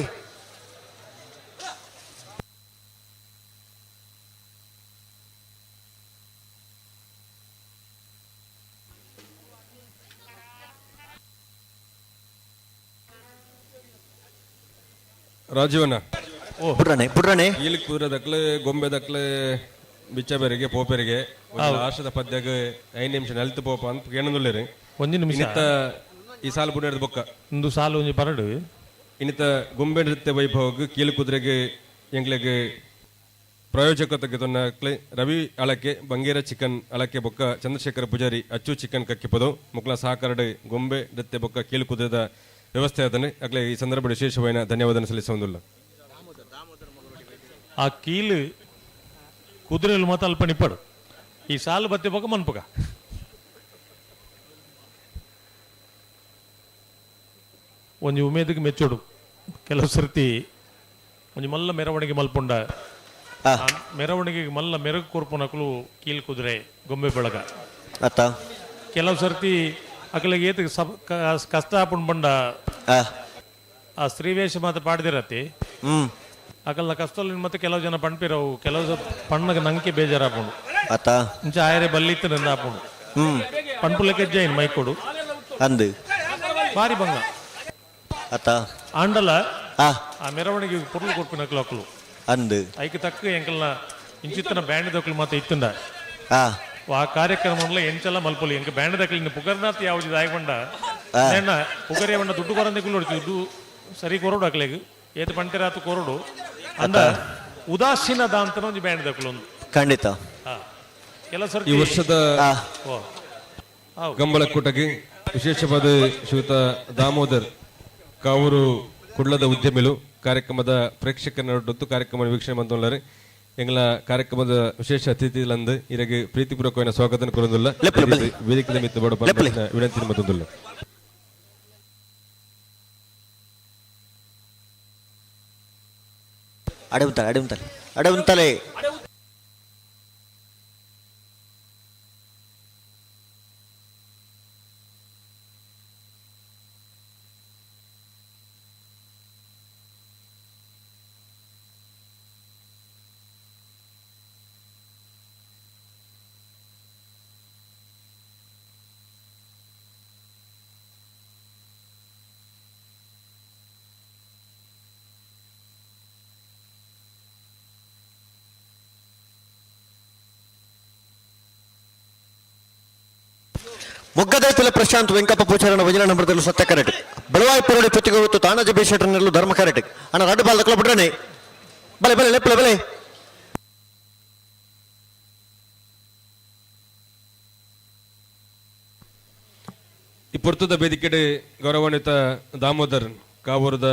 S4: ರಾಜೀವಣ್ಣ.
S3: ಪುಡ್ರಣೆ ಪುಡ್ರಣೆ.
S4: ಈಲ್ ಕುದುರೆ ದಕ್ಲೆ ಗೊಂಬೆ ದಕ್ಲೆ ಬಿಚ್ಚಬೇರಿಗೆ ಪೋಪೆರಿಗೆ ಒಂದು ಆಶದ ಪದ್ಯಗ 5 ನಿಮಿಷ ನಲ್ತು ಪೋಪ ಅಂತ ಏನಂದುಲ್ಲೇರಿ.
S2: ಒಂಜಿ ನಿಮಿಷ.
S4: ಇನ್ನಿತ್ತ ಈ ಸಾಲು ಬುಡದ ಬೊಕ್ಕ.
S2: ಒಂದು ಸಾಲು ಒಂಜಿ ಬರಡು.
S4: ಇನ್ನಿತ ಗೊಂಬೆ ನೃತ್ಯ ವೈಭವಗ್ ಕೀಲು ಕುದುರೆಗೆ ಎಂಗ್ಲೆಗ್ ಪ್ರಾಯೋಜಕತ್ವಕ್ಕೆ ತೊನ್ನ ರವಿ ಅಳಕೆ ಬಂಗೇರ ಚಿಕನ್ ಅಳಕೆ ಬೊಕ್ಕ ಚಂದ್ರಶೇಖರ ಪೂಜಾರಿ ಅಚ್ಚು ಚಿಕನ್ ಕಕ್ಕಿಪದು ಮುಕ್ಲ ಸಹಕಾರಡ್ ಗೊಂಬೆ ನೃತ್ಯ ಬೊಕ್ಕ ಕೀಲು ಕುದುರೆದ ವ್ಯವಸ್ಥೆ ಅದನ್ನೇ ಅಕ್ಲೆ ಈ ಸಂದರ್ಭ ವಿಶೇಷವಾದ ಧನ್ಯವಾದ ಸಲ್ಲಿಸುವುದಿಲ್ಲ.
S2: ಆ ಕೀಲು ಕುದುರೆಲು ಮಾತ್ರ ಅಲ್ಪ ನಿಪ್ಪಡು ಈ ಸಾಲು ಬತ್ತಿ ಬೊಕ್ಕ ಮನ್ಪುಗ. ಒಂಜಿ ಉಮೇದಿಗೆ ಮೆಚ್ಚೋಡು ಕೆಲವು ಸರ್ತಿ ಒಂಜಿ ಮಲ್ಲ ಮೆರವಣಿಗೆ ಮಲ್ಪುಂಡ ಆ ಮೆರವಣಿಗೆಗೆ ಮಲ್ಲ ಮೆರಗು ಕೊರ್ಪುನಕುಲು ಕೀಲ್ ಕುದುರೆ ಗೊಂಬೆ ಬೆಳಗ.
S3: ಅತ್ತ.
S2: ಕೆಲವು ಸರ್ತಿ ಅಕಲಿಗೆ ಏತ್ ಸಬ್ ಕಷ್ಟ ಆಪುಂಡು ಬಂಡ ಆ ಸ್ತ್ರೀವೇಷ ಮಾತ್ರ ಪಾಡ್ದಿರತ್ತಿ. ಅಕಲ್ನ ಕಷ್ಟಲ್ಲಿ ಮತ್ತೆ ಕೆಲವು ಜನ ಪಣ್ಪಿರವು ಕೆಲವು ಪಣ್ಣಗೆ ನಂಗೆ ಬೇಜಾರಾಪುಂಡು.
S3: ಅತ್ತ.
S2: ಇಂಚ ಆಯರೆ ಬಲ್ಲಿತ್ತು ನಂದ ಆಪುಂಡು. ಪಣ್ಪುಲಕ್ಕೆ ಜೈನ್ ಮೈಕೊಡು.
S3: ಅಂದು.
S2: ಬಾರಿ ಬಂಗ.
S3: ಅತ್ತ.
S2: ಆಂಡಲ ಆ ಮೆರವಣಿಗೆ ಪೊರ್ಲು ಕೊರ್ಪಿನಕ್ಲು ಅಕ್ಲು.
S3: ಅಂದು.
S2: ಐಕ್ ತಕ್ಕ ಎಂಕಲ್ನ ಇಂಚಿತ್ತನ ಬ್ಯಾಂಡ್ ದಕ್ಲು ಮಾತ ಇತ್ತುಂಡ. ಆ ಕಾರ್ಯಕ್ರಮಂలో ಎಂಚಲ ಮಲ್ಪೊಲಿ ಎಂಕ ಬ್ಯಾಂಡ್ ದಕ್ಲಿನ ಪುಗರ್ನಾಥ್ ಯಾವುದು ದಾಯಕೊಂಡ ನೇನ ಪುಗರೆ ಬಂಡ ದುಡ್ಡು ಕೊರಂದೆ ಕುಲ್ಲೊಡ್ಚು ದುಡ್ಡು ಸರಿ ಕೊರಡು ಅಕ್ಲೆಗ್ ಏತ್ ಪಂಟೆರಾತು ಕೊರಡು ಅಂದ ಉದಾಸೀನ ದಾಂತನ ಒಂಜಿ ಬ್ಯಾಂಡ್ ದಕ್ಲು ಒಂದು.
S3: ಖಂಡಿತ.
S2: ಕೆಲವು
S4: ಈ
S2: ಸರ್ತಿ
S4: ವರ್ಷದ
S2: ಓ ಹೌದು.
S4: ಕಂಬಳಕೂಟಕ್ಕೆ ವಿಶೇಷವಾದ ಶ್ರೀಯುತ ದಾಮೋದರ್ ಕಾವೂರು ಕುಡ್ಲದ ಉದ್ಯಮಿಲು ಕಾರ್ಯಕ್ರಮದ ಪ್ರೇಕ್ಷಕರ ನಡುಟ್ಟು ಕಾರ್ಯಕ್ರಮ ವೀಕ್ಷಣೆ ಬಂದುಳ್ಳಾರೆ ಎಂಗಳ ಕಾರ್ಯಕ್ರಮದ ವಿಶೇಷ ಅತಿಥಿಲಂದು ಇರಗೆ ಪ್ರೀತಿಪೂರ್ವಕವಾದ ಸ್ವಾಗತ ಕೊರೊಂದುಲ್ಲ.
S3: ಲೆಪ್ಪಲೆ, ಬಲೆ.
S4: ವೇದಿಕೆದ ಮಿತ್ತು ಬಡ
S3: ಲೆಪ್ಪಲೆ.
S4: ವಿನಂತಿ ಮತ್ತೊಂದುಲ್ಲ.
S3: ಅಡೆ ಉಂತಲೆ ಅಡೆ ಉಂತಲೆ ಅಡೆ ಉಂತಲೆ. ಮೊಗ್ಗದೈತಲ ಪ್ರಶಾಂತ್ ವೆಂಕಪ್ಪ ಪೂಜಾರನ ವಜನ ನಂಬರದಲ್ಲೂ ಸತ್ಯ ಕರೆಕ್ಟ್ ಬೆಳವಾಯಿ ಪುರಡಿ ಪುತ್ತಿಗೆ ಹೊತ್ತು ತಾನಾಜಿ ಬೇಶೆಟ್ರನೆಲ್ಲೂ ಧರ್ಮ ಕರೆಕ್ಟ್ ಅಣ್ಣ ರಡ್ಡು ಬಾಲ್ ದಕ್ಕಲ ಬಿಡ್ರಣೆ ಬಲೆ ಬಲೆ ಲೆಪ್ಪಲೆ ಬಲೆ.
S4: ಈ ಪುರ್ತದ ವೇದಿಕೆಡೆ ಗೌರವಾನ್ವಿತ ದಾಮೋದರ್ ಕಾವೂರದ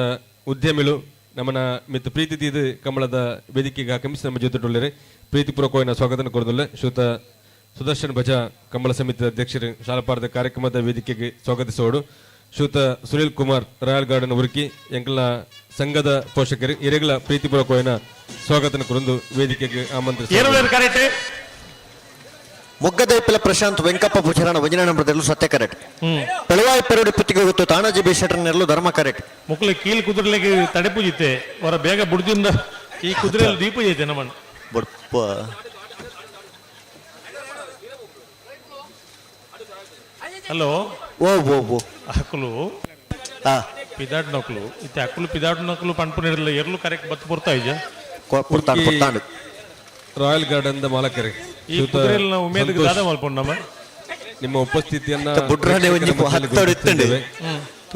S4: ಉದ್ಯಮಿಲು ನಮ್ಮನ ಮಿತ್ತು ಪ್ರೀತಿ ತೀದು ಕಮಲದ ವೇದಿಕೆಗೆ ಆಗಮಿಸಿ ನಮ್ಮ ಜೊತೆ ಪ್ರೀತಿಪೂರ್ವಕವಾಗಿ ಸ್ವಾಗತ ಕೊರದುಲ್ಲ. ಶ್ರೀಯುತ ಸುದರ್ಶನ್ ಭಜ ಕಂಬಳ ಸಮಿತಿ ಅಧ್ಯಕ್ಷರು ಶಾಲಪಾರದ ಕಾರ್ಯಕ್ರಮದ ವೇದಿಕೆಗೆ ಸ್ವಾಗತಿಸೋಡು. ಶ್ರೀಯುತ ಸುನಿಲ್ ಕುಮಾರ್ ರಾಯಲ್ ಗಾರ್ಡನ್ ಉರುಕಿ ಎಂಕಲ್ನ ಸಂಘದ ಪೋಷಕರು ಇರೆಗಳ ಪ್ರೀತಿಪೂರ್ವಕವಾಗಿ ಸ್ವಾಗತ ಕುರಂದು ವೇದಿಕೆಗೆ ಆಮಂತ್ರಿಸಿ.
S2: ಕರೆಕ್ಟ್.
S3: ಮೊಗ್ಗದೈಪಿಲ ಪ್ರಶಾಂತ್ ವೆಂಕಪ್ಪ ಪೂಜಾರನ ವಜನ ನಂಬರದಲ್ಲೂ ಸತ್ಯ ಕರೆಕ್ಟ್ ಬೆಳವಾಯಿ ಪರಡಿ ಪುತ್ತಿಗೆ ಹೊತ್ತು ತಾನಾಜಿ ಬೇಶೆಟ್ರನೆಲ್ಲೂ ಧರ್ಮ ಕರೆಕ್ಟ್.
S2: ಮುಕ್ಲೆ ಕೀಲ್ ಕುದುರೆಲೆಗೆ ತಡೆ ಪೂಜಿತೆ ಹೊರ ಬೇಗ ಬುಡ್ದಿಂದ ಈ ಕುದುರೆಯಲ್ಲಿ ದೀಪ ಐತೆ ನಮ್ಮಣ್ಣ.
S3: ಬೊಡ್ಪ.
S2: ಹಲೋ.
S3: ಓ ಓ ಓ.
S2: ಅಕುಲು.
S3: ಹಾ.
S2: ಪಿದಾಡ್ ನಕ್ಲು ಇತ್ತೆ ಅಕ್ಕುಲು ಪಿದಾಡ್ ನಕ್ಲು ಪನ್ಪುನಿರ್ಲ ಎರ್ಲು ಕರೆಕ್ಟ್ ಬತ್ತು ಪೊರ್ತಾ ಇಜ್ಜ.
S3: ಪುರ್ತಾಂಡ್ ಪುರ್ತಾಂಡ್.
S4: ರಾಯಲ್ ಗಾರ್ಡನ್ the ಮಾಲಕರೇ
S2: ಈ
S4: ಶ್ರೀಯುತ
S2: ಕುದುರೆಲ್ನ ಉಮೇದ್ಗ್
S4: ಸಂತೋಷ್,
S2: ದಾದ ಮಲ್ಪೊಂಡು ನಮ್ಮ
S4: ನಿಮ್ಮ ಉಪಸ್ಥಿತಿಯನ್ನ
S3: ಬುಡ್ರನೆ ಒಂಜಿ
S4: ಪ್ರೇಕ್ಷಕರ ಮಧ್ಯದಲ್ಲಿ
S3: ಹತ್ತಡು ಇತ್ತಂಡು.
S4: ಗುರುತಿಸಿದ್ದೇವೆ.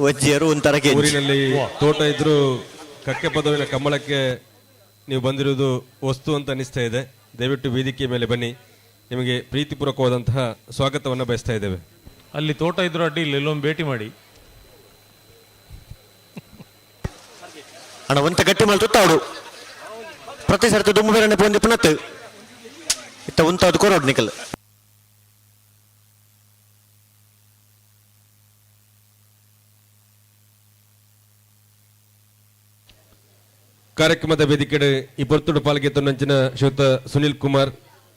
S3: ಒಂಜಿ ಎರು ಒಂಥರ ಕೆಂಚಿ.
S4: ಊರಿನಲ್ಲಿ ತೋಟ ಇದ್ರೂ ಕಕ್ಕೆ ಪದವಿನ ಕಂಬಳಕ್ಕೆ ನೀವು ಬಂದಿರುವುದು ವಸ್ತು ಅಂತ ಅನಿಸ್ತಾ ಇದೆ. ದಯವಿಟ್ಟು ವೇದಿಕೆ ಮೇಲೆ ಬನ್ನಿ. ನಿಮಗೆ ಪ್ರೀತಿಪೂರ್ವಕವಾದಂತಹ ಸ್ವಾಗತವನ್ನು ಬಯಸ್ತಾ ಇದ್ದೇವೆ.
S2: ಅಲ್ಲಿ ತೋಟ ಇದ್ರು ಅಡ್ಡಿ ಇಲ್ಲ, ಇಲ್ಲೊಂದು ಭೇಟಿ ಮಾಡಿ.
S3: ಅಣ್ಣ ಒಂತ ಗಟ್ಟಿ ಮಲ್ತು ತಾಡು ಪ್ರತಿ ಸರ್ತಿ ದುಮ್ಮು ಬೇರೆ ಪೊಂದಿ ಪುನತ್ತು ಇತ್ತ ಉಂತ ಅದು ಕೊರೋಡ್ ನಿಕಲ್.
S4: ಕಾರ್ಯಕ್ರಮದ ವೇದಿಕೆಡೆ ಈ ಪೊರ್ತುಡು ಪಾಲ್ಗೆ ತೊಂದಂಚಿನ ಶ್ರೀಯುತ ಸುನಿಲ್ ಕುಮಾರ್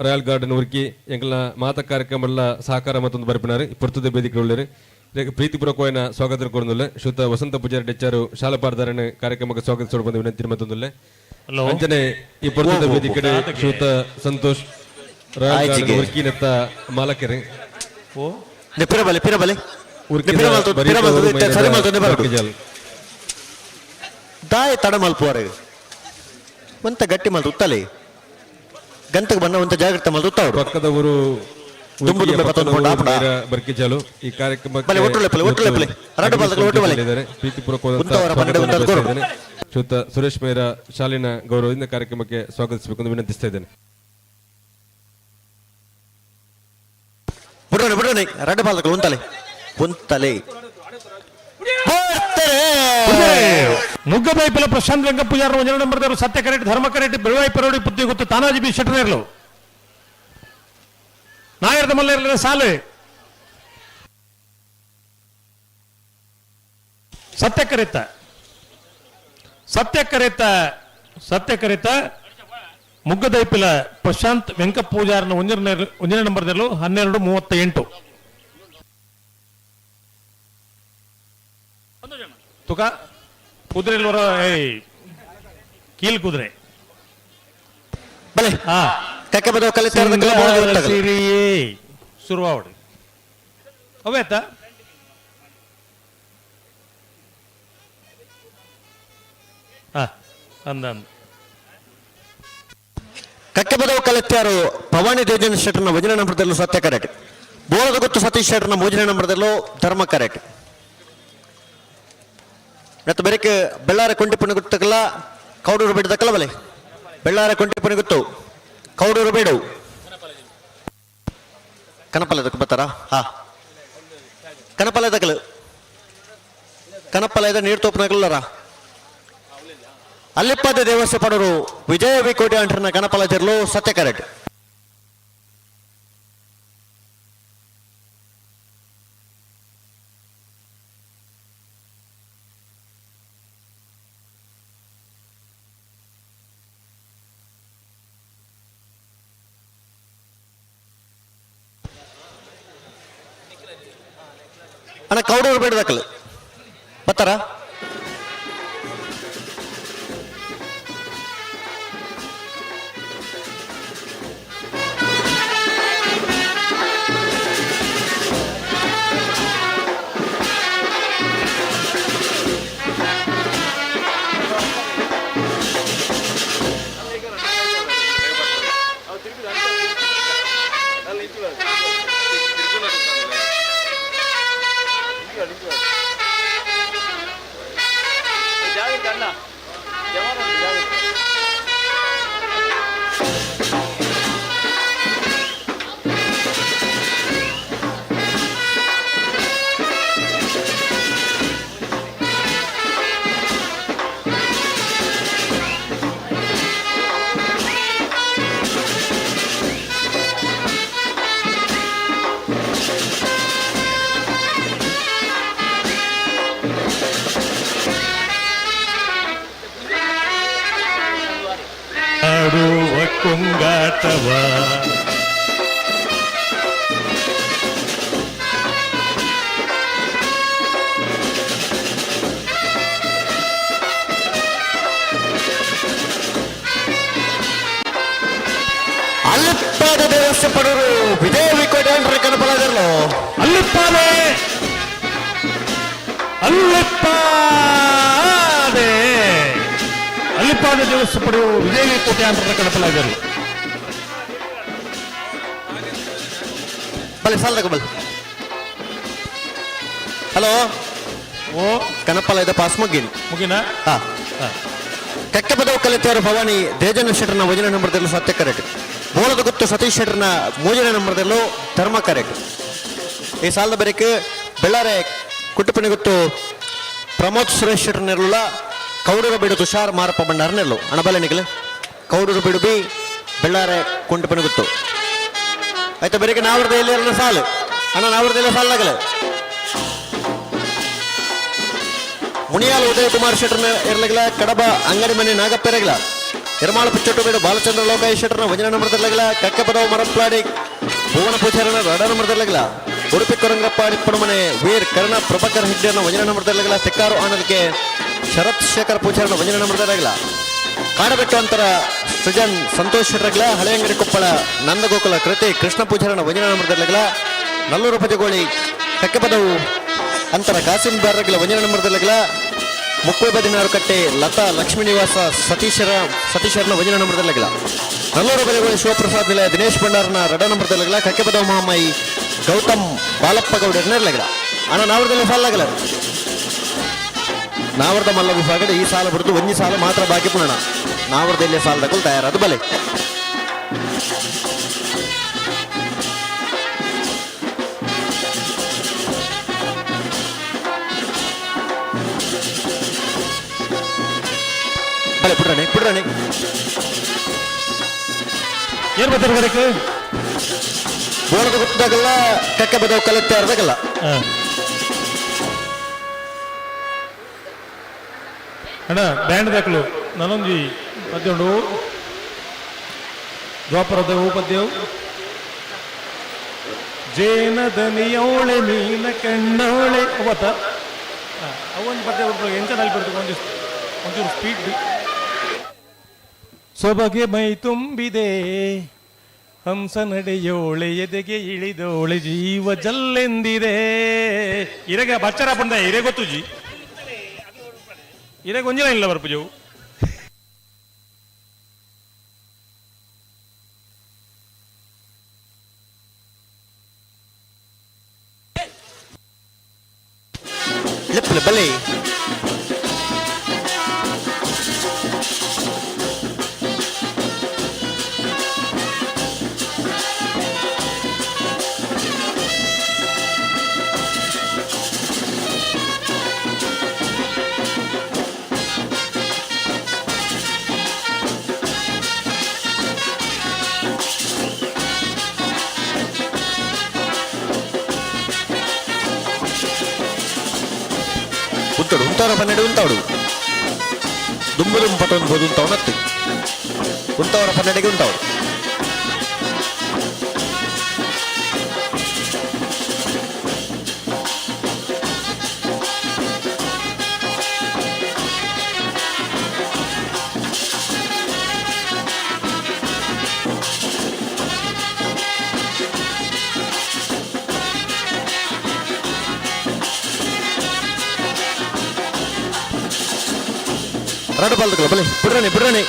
S4: ರಾಯಲ್ ಗಾರ್ಡನ್ ಉರ್ಕಿ ಎಂಕಲ್ನ ಮಾತ ಕಾರ್ಯಕ್ರಮಲ್ಲ ಸಹಕಾರ ಮತ್ತೊಂದು ಬರ್ಪಿನಾರು ಈ ಪೊರ್ತುದ ವೇದಿಕೆ ಉಳ್ಳರು ಪ್ರೀತಿಪೂರ್ವಕವಾಯಿನ ಸ್ವಾಗತ ಕೋರ್ನುಲ್ಲೆ. ಶ್ರೀಯುತ ವಸಂತ ಪೂಜಾರಿ ಡೆಚ್ಚಾರು ಶಾಲಪಾರ್ದಾರನ ಕಾರ್ಯಕ್ರಮಕ್ಕೆ ಸ್ವಾಗತಿಸೋಡು ಬಂದ ವಿನಂತಿ ಮತ್ತೊಂದುಲ್ಲೆ.
S2: ಹಲೋ.
S4: ಅಂಚನೆ ಈ ಪೊರ್ತುದ ವೇದಿಕೆಡೆ ಶ್ರೀಯುತ ಸಂತೋಷ್ ರಾಯಲ್ ಗಾರ್ಡನ್
S3: ಆಯ್ಚಿಗೆ.
S4: ಉರ್ಕಿನೆತ್ತ ಮಾಲಕರು
S2: ಓ
S3: ಪಿರಬಲೆ ಪಿರಬಲೆ.
S4: ಉರ್ಕಿದ
S3: ಪಿರ ಮಲ್ತು ಪಿರ ಮಲ್ತು ಇತ್ತೆ ಸರಿ ಮಲ್ತು ಬರೋಡು.
S4: ಬರ್ಕಿಜಾಲ್.
S3: ದಾಯ ತಡ ಮಲ್ಪುವಾರು ಒಂತ ಗಟ್ಟಿ ಮಲ್ತು ಉತ್ತಲೆ ಗಂತಕ್ಕೆ ಬಣ್ಣ ಒಂತ ಜಾಗ್ರತೆ ಮಲ್ತು ಉತ್ತಾವಡು.
S4: ಪಕ್ಕದ ಊರು
S3: ದುಂಬು ದುಂಬೆ ಪತ್ತೊಂದು ಪೊಂಡ ಆಪುಂಡ.
S4: ಬರ್ಕಿಜಾಲು ಈ ಕಾರ್ಯಕ್ರಮಕ್ಕೆ
S3: ಬಲೆ, ಒಟ್ಟು ಲೆಪ್ಪಲೆ, ಒಟ್ಟು ಲೆಪ್ಪಲೆ. ರಡ್ಡು ಬಾಲ್ದಕ್ಲು ಒಟ್ಟು ಬಲೆ.
S4: ಇದ್ದಾರೆ. ಪ್ರೀತಿಪೂರ್ವಕವಾದಂತಹ
S3: ಉಂತವರ ಪನ್ನಡ
S4: ಸ್ವಾಗತವನ್ನು
S3: ಉಂತಾದ್ ಕೊರು.
S4: ಬಯಸ್ತಾ ಇದ್ದೇನೆ. ಶ್ರೀಯುತ ಸುರೇಶ್ ಮೇರ ಶಾಲಿನ ಗೌರವದಿಂದ ಕಾರ್ಯಕ್ರಮಕ್ಕೆ ಸ್ವಾಗತಿಸಬೇಕು ಎಂದು ವಿನಂತಿಸ್ತಾ ಇದ್ದೇನೆ.
S3: ಬಿಡೋಣ ಬಿಡೋಣ ರಡ್ಡು ಬಾಲ್ದಕ್ಲು ಉಂತಲೆ ಉಂತಲೆ ಬರ್ತಾರೆ.
S2: ನುಗ್ಗಬೈಪಲ ಪ್ರಶಾಂತ್ ರಂಗ ಪೂಜಾರ ಒಂಜನೇ ನಂಬರ್ ದೇವರು ಸತ್ಯ ಕರೆಕ್ಟ್ ಧರ್ಮ ಕರೆಕ್ಟ್ ಬೆಳವಾಯಿ ಪರೋಡಿ ಬುದ್ಧಿ ಗೊತ್ತು ತಾನಾಜಿ ಬಿ ಶೆಟ್ಟನೇರ್ಲು ನಾಯರ್ದ ಮಲ್ಲೇರ್ಲ ಸಾಲು ಸತ್ಯ ಕರೆತ ಸತ್ಯ ಕರೆತ ಸತ್ಯ ಕರೆತ ಮುಗ್ಗದೈಪಿಲ ಪ್ರಶಾಂತ್ ವೆಂಕ ಪೂಜಾರನ ಒಂಜನೇ ಒಂಜನೇ ನಂಬರ್ ದೇರ್ಲು 12:38. ತುಕ ಕುದುರೆ ಏಯ್ ಕೀಲ್ ಕುದುರೆ.
S3: ಬಲೆ.
S2: ಹಾ.
S3: ಕಕ್ಕೆ ಬದವ ಕಲಿತಾರದಕ್ಕೆಲ್ಲ ಬೋಳದ ಉತ್ತಗಲು.
S2: ಸಿರಿಯೇ ಶುರುವಾವಡು ಅವೇತ ಹಾ ಅಂದ ಅಂದ.
S3: ಕಕ್ಕೆ ಬದವ ಕಲಿತ್ಯಾರು ಭವಾನಿ ದೇಜನ್ ಶೆಟ್ಟರ್ನ ವಜನ ನಂಬರ್ದಲ್ಲೂ ಸತ್ಯ ಕರೆಕ್ಟ್ ಬೋಳದ ಗೊತ್ತು ಸತೀಶ್ ಶೆಟ್ಟರ್ನ ಮೂಜನ ನಂಬರ್ದಲ್ಲೂ ಧರ್ಮ ಕರೆಕ್ಟ್ ಮತ್ತು ಬೆರಕೆ ಬೆಳ್ಳಾರ ಕೊಂಟಿಪುಣ ಗುತ್ತಕಲ್ಲ ಕೌಡೂರು ಬೇಡದಕ್ಕಲ್ಲ ಬಲೆ ಬೆಳ್ಳಾರ ಕೊಂಟಿಪುಣ ಗುತ್ತು ಕೌಡೂರು ಬೇಡು ಕನಪಲ್ಲದಕ್ಕೆ ಬರ್ತಾರಾ ಹಾ ಕನಪಲ್ಲದಕ್ಕಲು ಕನಪಲ್ಲದ ನೀರು ತೋಪನಗಲ್ಲರ ಅಲ್ಲಿಪ್ಪದ ದೇವಸ್ಥ ಪಡರು ವಿಜಯ ವಿ ಕೋಟಿ ಅಂಟರ್ನ ಕನಪಲ ತಿರ್ಲು ಸತ್ಯ ಕರೆಕ್ಟ್. ಅಣ್ಣ ಕೌಡೂರು ಬೇಡದಕ್ಕಲು ಬರ್ತಾರಾ?
S2: ಆಡುವ ಕೊಂಗಾಟವ
S3: ಅಲ್ಲಿಪ್ಪಾದ ದೇವಸ್ಥ ಪಡರು ವಿಜಯ ವಿ ಕೋಟಿ ಅಂಟರ್ ಕನಪಲ ತಿರ್ಲು.
S2: ಅಲ್ಲಿಪ್ಪಾದೆ. ಅಲ್ಲಿಪ್ಪಾದೆ ಅಲ್ಲಿಪ್ಪಾದೆ ದೇವಸ್ಥಾನ ಪಡೆಯುವ ವಿಜಯ ಕೋಟ್ಯಾಂತರ ಕಡಪಲಾದರು.
S3: ಬಲೆ ಸಾಲದಾಗ ಬಲೆ. ಹಲೋ.
S2: ಓ.
S3: ಕನಪ್ಪಲ ಇದೆ ಪಾಸ್ ಮುಗ್ಗಿನಿ.
S2: ಮುಗಿನ.
S3: ಹಾ, ಕಕ್ಕಪದವು ಕಲಿತೆಯವರು ಭವಾನಿ ದೇಜನ ಶೆಟ್ಟರ್ನ ಒಂದನೇ ನಂಬರ್ದಲ್ಲೂ ಸತ್ಯ ಕರೆಕ್ಟ್. ಬೋಳದ ಗುತ್ತು ಸತೀಶ್ ಶೆಟ್ಟರ್ನ ಮೂರನೇ ನಂಬರ್ದಲ್ಲೂ ಧರ್ಮ ಕರೆಕ್ಟ್. ಈ ಸಾಲದ ಬರೀಕ್ ಬೆಳ್ಳಾರೆ ಕುಟ್ಟುಪಣಿ ಗುತ್ತು ಪ್ರಮೋದ್ ಸುರೇಶ್ ಶೆಟ್ಟರ್ನಿರಲಿಲ್ಲ. ಕೌಡೂರು ಬೀಡು ತುಷಾರ್ ಮಾರಪ್ಪ ಭಂಡಾರನಿರಲು. ಅಣಬಲೆ ನಿಗಲು ಕೌಡೂರು ಬೀಡು ಬಿ ಬೆಳ್ಳಾರೆ ಕುಂಟುಪಣಿ ಗುತ್ತು. ಆಯ್ತಾ, ಬೆಳಿಗ್ಗೆ ನಾವ್ರದ ಎಲ್ಲಿ ಸಾಲು ಅಣ್ಣ, ನಾವ್ರದ ಎಲ್ಲ ಸಾಲಾಗಲ್ಲ. ಮುನಿಯಾಲ ಉದಯ ಕುಮಾರ್ ಶೆಟ್ಟರ್ನ ಇರಲಿಲ್ಲ. ಕಡಬ ಅಂಗಡಿ ಮನೆ ನಾಗಪ್ಪ ಇರಗಿಲ್ಲ. ಎರ್ಮಾಳ ಪಿಚ್ಚೊಟ್ಟು ಬೇಡು ಬಾಲಚಂದ್ರ ಲೋಕಾಯ ಶೆಟ್ಟರ್ನ ಒಂದನೇ ನಂಬರ್ದಿರಲಿಲ್ಲ. ಕಕ್ಕಪದವು ಮರಪ್ಲಾಡಿ ಭುವನ ಪೂಜಾರನ ಎರಡನೇ ನಂಬರ್ದಿರಲಿಲ್ಲ. ಉಡುಪಿ ಕೊರಂಗಪ್ಪ ಮನೆ ವೀರ್ ಕರ್ಣ ಪ್ರಭಾಕರ್ ಹೆಗ್ಡೆನ ಒಂದನೇ ನಂಬರ್ದಿರಲಿಲ್ಲ. ತೆಕ್ಕಾರು ಆನಂದಕ್ಕೆ ಶರತ್ ಶೇಖರ್ ಪೂಜಾರನ ಒಂದನೇ ನಂಬರ್ದಿರಲಿಲ್ಲ. ಕಾಡಬೆಟ್ಟು ಅಂತರ ಸೃಜನ್ ಸಂತೋಷ್ ಶೆಟ್ಟರ್ಗಳ. ಹಳೆಯಂಗಡಿ ಕೊಪ್ಪಳ ನಂದಗೋಕುಲ ಕೃತಿ ಕೃಷ್ಣ ಪೂಜಾರನ ಒಂದನೇ ನಂಬರ್ದಿರಲಿಲ್ಲ. ನಲ್ಲೂರು ಪಜಗೋಳಿ ಕಕ್ಕಪದವು ಅಂತರ ಕಾಸಿಂ ಬಾರ್ರಗಳ ಒಂದನೇ ನಂಬರ್ದಿರಲಿಲ್ಲ. ಮುಕ್ಕುವೆ ಬದಿನಾರು ಕಟ್ಟೆ ಲತಾ ಲಕ್ಷ್ಮೀ ನಿವಾಸ ಸತೀಶರನ ಒಂದನೇ ನಂಬರ್ದಲ್ಲಿಲ್ಲ. ನಲ್ಲೂರು ಬೆಲೆಗಳು ಶಿವಪ್ರಸಾದ್ ನಿಲಯ ದಿನೇಶ್ ಭಂಡಾರನ ಎರಡ ನಂಬರ್ದಲ್ಲಿಲ್ಲ. ಕಕ್ಕೆಪದವು ಮಹಾಮಾಯಿ ಗೌತಮ್ ಬಾಲಪ್ಪ ಗೌಡರನ್ನ ಇರಲಿಲ್ಲ. ಅಣ್ಣ, ನಾವರದಲ್ಲಿ ಸಾಲಾಗಲ್ಲ. ನಾವರದ ಮಲ್ಲ ವಿಭಾಗದ ಈ ಸಾಲ ಬಿಡ್ದು ಒಂದೇ ಸಾಲ ಮಾತ್ರ ಬಾಕಿ ಪುನಃ. ನಾವರದಲ್ಲಿ ಸಾಲದಕ್ಕೂ ತಯಾರಾದ ಬಲೆ. ಬಲೆ ಪುಡ್ರಣೆ ಪುಡ್ರಣೆ.
S2: ಏನ್ ಬರ್ತಾರೆ ಕರೆಕ್ಟ್?
S3: ಬೋಳದ ಗೊತ್ತಾಗಲ್ಲ, ಕಕ್ಕೆ ಬದವು ಕಲಿತೆ ಅರ್ಧಗಲ್ಲ.
S2: ಅಣ್ಣ, ಬ್ಯಾಂಡ್ ದಾಖಲು ನಾನೊಂಜಿ ಪದ್ಯ ಉಂಡು. ದ್ವಾಪರದ ಪದ್ಯವು. ಜೇನದನಿಯೋಳೆ ಮೀನ ಕಣ್ಣೋಳೆ ಅವತ್ತ ಅವೊಂದು ಪದ್ಯ ಉಂಟು. ಎಂಚ ನಲ್ಪಿಡ್ತು ಒಂದು ಒಂಚೂರು ಸ್ಪೀಡ್. ಸೊಬಗೆ ಮೈ ತುಂಬಿದೆ, ಹಂಸ ನಡೆಯೋಳೆ ಎದೆಗೆ ಇಳಿದೋಳೆ ಜೀವ ಜಲ್ಲೆಂದಿದೆ. ಇರೆಗೆ ಬಚ್ಚರ ಪಂಡ ಇರೆ ಗೊತ್ತುಜಿ. ಇರೆಗೆ ಒಂಜಿನ ಇಲ್ಲ ಬರ್ಪುಜವು.
S3: ಲೆಪ್ಪಲೆ ಬಲೆ. ಉಂತಾಡು ಉಂತಾರ 12 ಉಂತಾಡು ದುಂಬು ದುಂಬು ಪಟೊಂದು ಬೋದು ಉಂತಾವ್ ನತ್ತು ಉಂತವರ 12ಗೆ ಉಂತಾವು. ರಡು ಬಾಲ್ದಕಲ ಬಲೆ ಬಿಡ್ರಣೆ ಬಿಡ್ರಣೆ.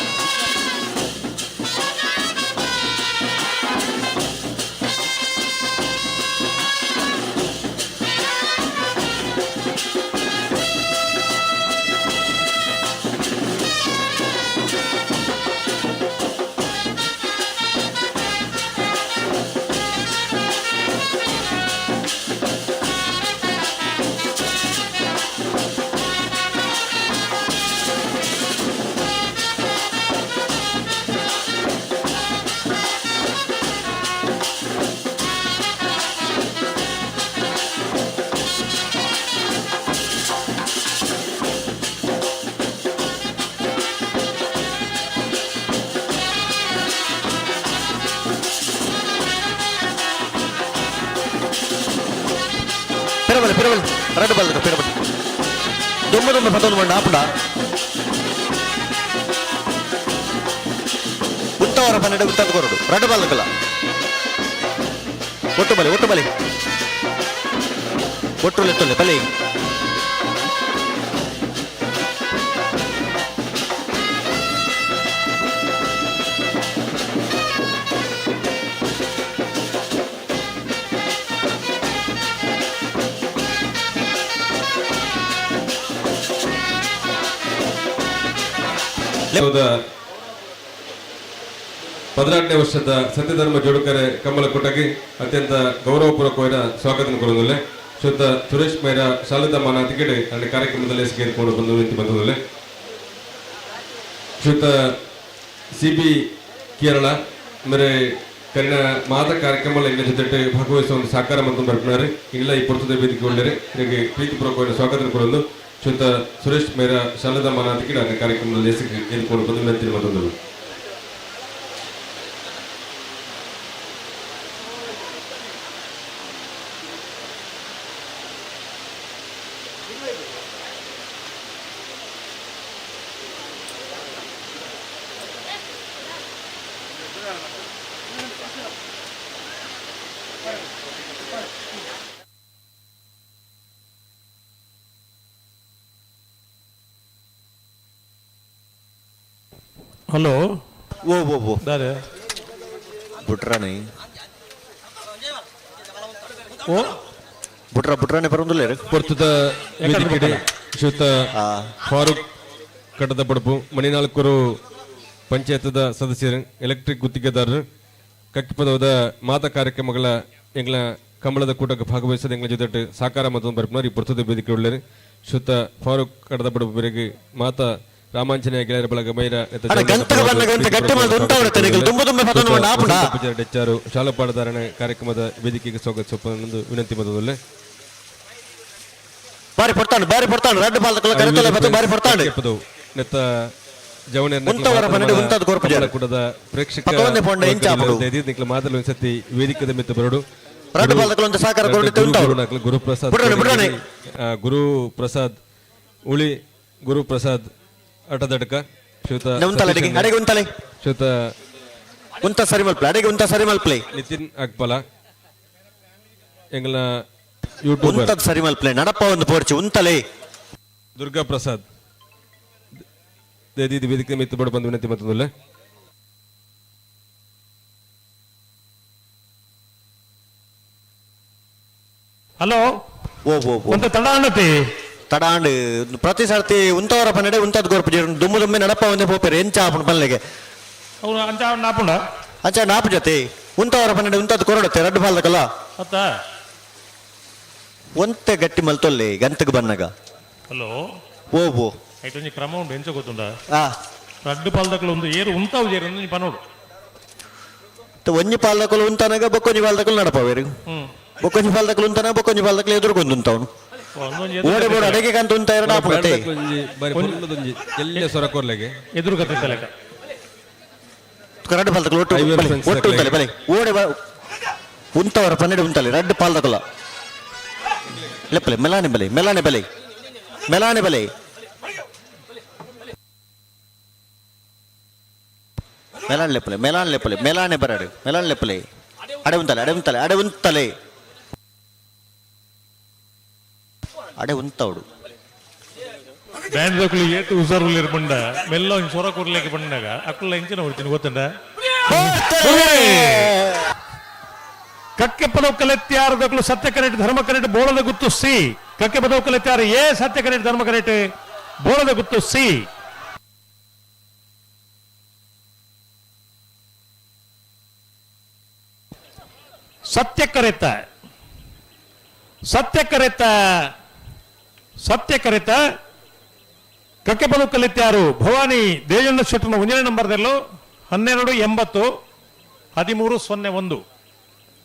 S3: ಪಿರಬಲೆ ಪಿರಬಲೆ ರಡು ಬಾಲ್ದಕ ಪಿರಬಲೆ ದುಂಬು ದುಂಬು ಪತೊಂದು ಮಂಡ ಆಪುಂಡ. ಉಂತವರ 12 ಉಂತದ ಕೊರಡು ರಡು ಬಾಲ್ದಕಲ ಒಟ್ಟು ಬಲೆ ಒಟ್ಟು ಬಲೆ ಒಟ್ಟು ಲೆತ್ತೊಲ್ಲೆ ಬಲೆ.
S4: 18ನೇ ವರ್ಷದ ಸತ್ಯಧರ್ಮ ಜೋಡುಕರೆ ಕಮಲ ಕುಟಗಿ ಅತ್ಯಂತ ಗೌರವಪೂರ್ವಕವಾದ ಸ್ವಾಗತ ಕೊಡುವುದಿಲ್ಲ. ಶುದ್ಧ ಸುರೇಶ್ ಮೇರ ಶಾಲದ ಮಾನಾತಿಗೆ ನನ್ನ ಕಾರ್ಯಕ್ರಮದಲ್ಲಿ ಸೇರಿಕೊಂಡು ಬಂದು ನಿಂತು ಬಂದಿಲ್ಲ. ಶುದ್ಧ ಸಿ ಬಿ ಕೇರಳ ಮೇರೆ ಕರಿನ ಮಾತ ಕಾರ್ಯಕ್ರಮ ಎಂಗ ಜೊತೆ ಭಾಗವಹಿಸುವ ಒಂದು ಸಾಕಾರ ಮತ್ತು ಬರ್ಪಿನಾರೆ ಇಲ್ಲ ಈ ಪುರ್ತದ ವೇದಿಕೆ ಒಳ್ಳೆರೆ ನಿಮಗೆ ಪ್ರೀತಿಪೂರ್ವಕವಾಗಿ ಸ್ವಾಗತ ಕೊಡಲು ಶುದ್ಧ ಸುರೇಶ್ ಮೇರ ಶಾಲದ ಮಾನಾತಿಗೆ ನನ್ನ ಕಾರ್ಯಕ್ರಮದಲ್ಲಿ ಸೇರಿಕೊಂಡು ಬಂದು ವಿನಂತಿ ಬಂದಿಲ್ಲ.
S2: ಹಲೋ
S3: ಓ ಓ ಓ
S2: ದಾರೆ
S3: ಬುಟ್ರಾಣಿ
S2: ಓ
S3: ಬುಟ್ರ ಬುಟ್ರಾಣಿ ಬರೋದಿಲ್ಲ
S4: ಪೊರ್ತದ ವೇದಿಕೆಡೆ ಶ್ರೀಯುತ ಫಾರೂಕ್ ಕಟ್ಟದ ಪಡಪು ಮಣಿನಾಲ್ಕರು ಪಂಚಾಯತ್ದ ಸದಸ್ಯರು ಎಲೆಕ್ಟ್ರಿಕ್ ಗುತ್ತಿಗೆದಾರರು ಕಕ್ಕಿಪದವದ ಮಾತ ಕಾರ್ಯಕ್ರಮಗಳ ಎಂಗ್ಲ ಕಂಬಳದ ಕೂಟಕ್ಕೆ ಭಾಗವಹಿಸದ ಎಂಗ್ಲ ಜೊತೆ ಸಾಕಾರ ಮತ್ತು ಬರ್ಪುನರ್ ಈ ಪೊರ್ತದ ವೇದಿಕೆ ಉಳ್ಳರು ಶ್ರೀಯುತ ಫಾರೂಕ್ ಕಡದ ಪಡಪು ಬೆರಗಿ ಮಾತ ರಾಮಾಂಜನೇಯ ಗೆಳೆಯರ ಬಳಗ ಮೈರ ಡೆಚ್ಚಾರು ಶಾಲಪಾಡಧಾರಣ ಕಾರ್ಯಕ್ರಮದ ವೇದಿಕೆಗೆ ಸ್ವಾಗತಿಸುವ ವಿನಂತಿ ಮೊದಲೇ
S3: ಬಾರಿ ಪಡ್ತಾನೆ ಬಾರಿ ಪಡ್ತಾನೆ ರಡ್ಡು ಬಾಲ್ದಕಲ್ಲ ಕರೆತಲೆ ಬತ್ತು ಬಾರಿ ಪಡ್ತಾನೆ
S4: ನೆತ್ತ ಜವನ ಕೂಟದ ಪ್ರೇಕ್ಷಕ ಮಾತಲು ಒಂದ್ಸತಿ ವೇದಿಕೆದ ಮಿತ್ತ ಬರಡು
S3: ರಡ್ಡು ಬಾಲ್ದಕಲ್ಲ ಒಂದು ಸಾಕಾರ
S4: ಗುರುಪ್ರಸಾದ್ ಗುರುಪ್ರಸಾದ್ ಉಳಿ ಗುರುಪ್ರಸಾದ್ ಆಟದಡ್ಕ ಶ್ರೀಯುತ
S3: ಅಡೆಗೆ ಉಂತಲೆ
S4: ಶ್ರೀಯುತ
S3: ಉಂತ ಸರಿ ಮಲ್ಪ್ಲೆ ಅಡೆಗೆ ಉಂತ ಸರಿ ಮಲ್ಪ್ಲೆ
S4: ನಿತಿನ್ ಅಕ್ಪಲ ಎಂಗ್ಲ ಯೂಟ್ಯೂಬರ್
S3: ಉಂತದ್ ಸರಿ ಮಲ್ಪ್ಲೆ ನಡಪ್ಪ ಒಂದು ಪೋರ್ಚಿ ಉಂತಲೆ
S4: ದುರ್ಗಾ ಪ್ರಸಾದ್ ದೇದಿ ವೇದಿಕೆ ಮಿತ್ತು ಬಡ ಬಂದು ವಿನಂತಿ ಮತ್ತೊಂದಲ್ಲ.
S2: ಹಲೋ
S3: ಓ ಓ
S2: ಒಂತ ತಡ ಅನ್ನತಿ
S3: ತಡಾಂಡ್ ಪ್ರತಿ ಸರ್ತಿ ಉಂತವರ ಪನ್ನಡೆ ಉಂತದ್ ಗೋರ್ಪು ದುಮ್ಮು ದುಮ್ಮೆ ನಡಪ್ಪ ಒಂದೇ ಪೋಪೆರ್ ಎಂಚ ಆಪುಂಡು ಪಲ್ಲೆಗೆ
S2: ಅವ್ರು ಅಂಚ ನಾಪುಂಡ
S3: ಅಂಚ ನಾಪು ಜೊತೆ ಉಂತವರ ಪನ್ನಡೆ ಉಂತದ್ ಕೊರಡತ್ತೆ ರಡ್ಡು ಬಾಲ್ದಕಲ್ಲ
S2: ಅತ್ತ
S3: ಒಂತೆ ಗಟ್ಟಿ ಮಲ್ತೊಲ್ಲೆ ಗಂತಗ್ ಬನ್ನಗ
S2: ಹಲೋ
S3: ಓ ಓ
S2: ಐಟ್ ಒಂಜಿ ಕ್ರಮ ಉಂಡು ಎಂಚ ಗೊತ್ತುಂಡ
S3: ಆ
S2: ರಡ್ಡು ಪಾಲ್ದಕಲು ಒಂದು ಏರು ಉಂತಾವು ಜೇರು ಒಂಜಿ ಪನೋಡು
S3: ಒಂಜಿ ಪಾಲ್ದಕಲು ಉಂತನಗ ಬೊಕ್ಕೊಂಜಿ ಪಾಲ್ದಕಲು ನಡಪವೇರು ಬೊಕ್ಕೊಂಜಿ ಪಾಲ್ದಕಲು ಉಂತನ ಬೊಕ್ಕೊಂಜಿ ಪಾಲ್ದಕಲು ಎದುರುಗೊಂದು ಉಂತವನು ಓಡೆ ಬೋಡ ಅಡೆಗೆ ಕಂತ ಉಂತ ಎರಡು ಆಪುಡತೆ
S4: ಎಲ್ಲ ಸ್ವರ ಕೊರ್ಲೆಗೆ
S2: ಎದುರು ಕತ್ತೆ ಲೆಕ್ಕ
S3: ರಡ್ಡು ಪಾಲ್ದಕಲು ಒಟ್ಟು ಬಲೆ ಒಟ್ಟು ಉಂತಲೆ ಬಲೆ ಓಡೆ ಉಂತವರ ಪನ್ನೆರಡು ಉಂತಲೆ ರಡ್ಡು ಪಾಲ್ದಕಲ ಲೆಪ್ಪಲೆ ಮೆಲಾನೆ ಬಲೆ ಮೆಲಾನೆ ಬಲೆ ಮೆಲಾನೆ ಬಲೆ ಮೆಲಾನ್ ಲೆಪ್ಪಲೆ ಮೆಲಾನ್ ಲೆಪ್ಪಲೆ ಮೆಲಾನೆ ಬರಡು ಮೆಲಾನ್ ಲೆಪ್ಪಲೆ ಅಡೆ ಉಂತಲೆ ಅಡೆ ಉಂತಲೆ ಅಡೆ ಉಂತಲೆ ಅಡೆ ಉಂತವಡು
S2: ಬ್ಯಾಂಡ್ ದಕ್ಕಲು ಏತು ಹುಷಾರುಲ್ಲಿರು ಬಂಡ ಮೆಲ್ಲ ಒಂಜಿ ಸೊರ ಕೊರ್ಲೆಗೆ ಬಂಡಾಗ ಅಕ್ಕುಲ್ಲ ಎಂಚಿನ ಹೊಡ್ತೀನಿ ಗೊತ್ತುಂಡ ಕಕ್ಕೆ ಪದವು ಕಲೆತ್ಯಾರು ದಕ್ಕಲು ಸತ್ಯ ಕರೆಕ್ಟ್ ಧರ್ಮ ಕರೆಕ್ಟ್ ಬೋಳದ ಗುತ್ತು ಸಿ ಕಕ್ಕೆ ಪದವು ಕಲೆತ್ಯಾರು ಎ ಸತ್ಯ ಕರೆಕ್ಟ್ ಧರ್ಮ ಕರೆಕ್ಟ್ ಬೋಳದ ಗುತ್ತು ಸಿ ಸತ್ಯ ಕರೆತ ಸತ್ಯ ಕರೆತ ಸತ್ಯ ಕರೆತ ಕಕ್ಕೆ ಪದವು ಕಲಿತ್ಯಾರು ಭವಾನಿ ದೇಜಣ್ಣ ಶೆಟ್ಟನ ಒಂದನೇ ನಂಬರ್ದಲ್ಲೂ 12 80 13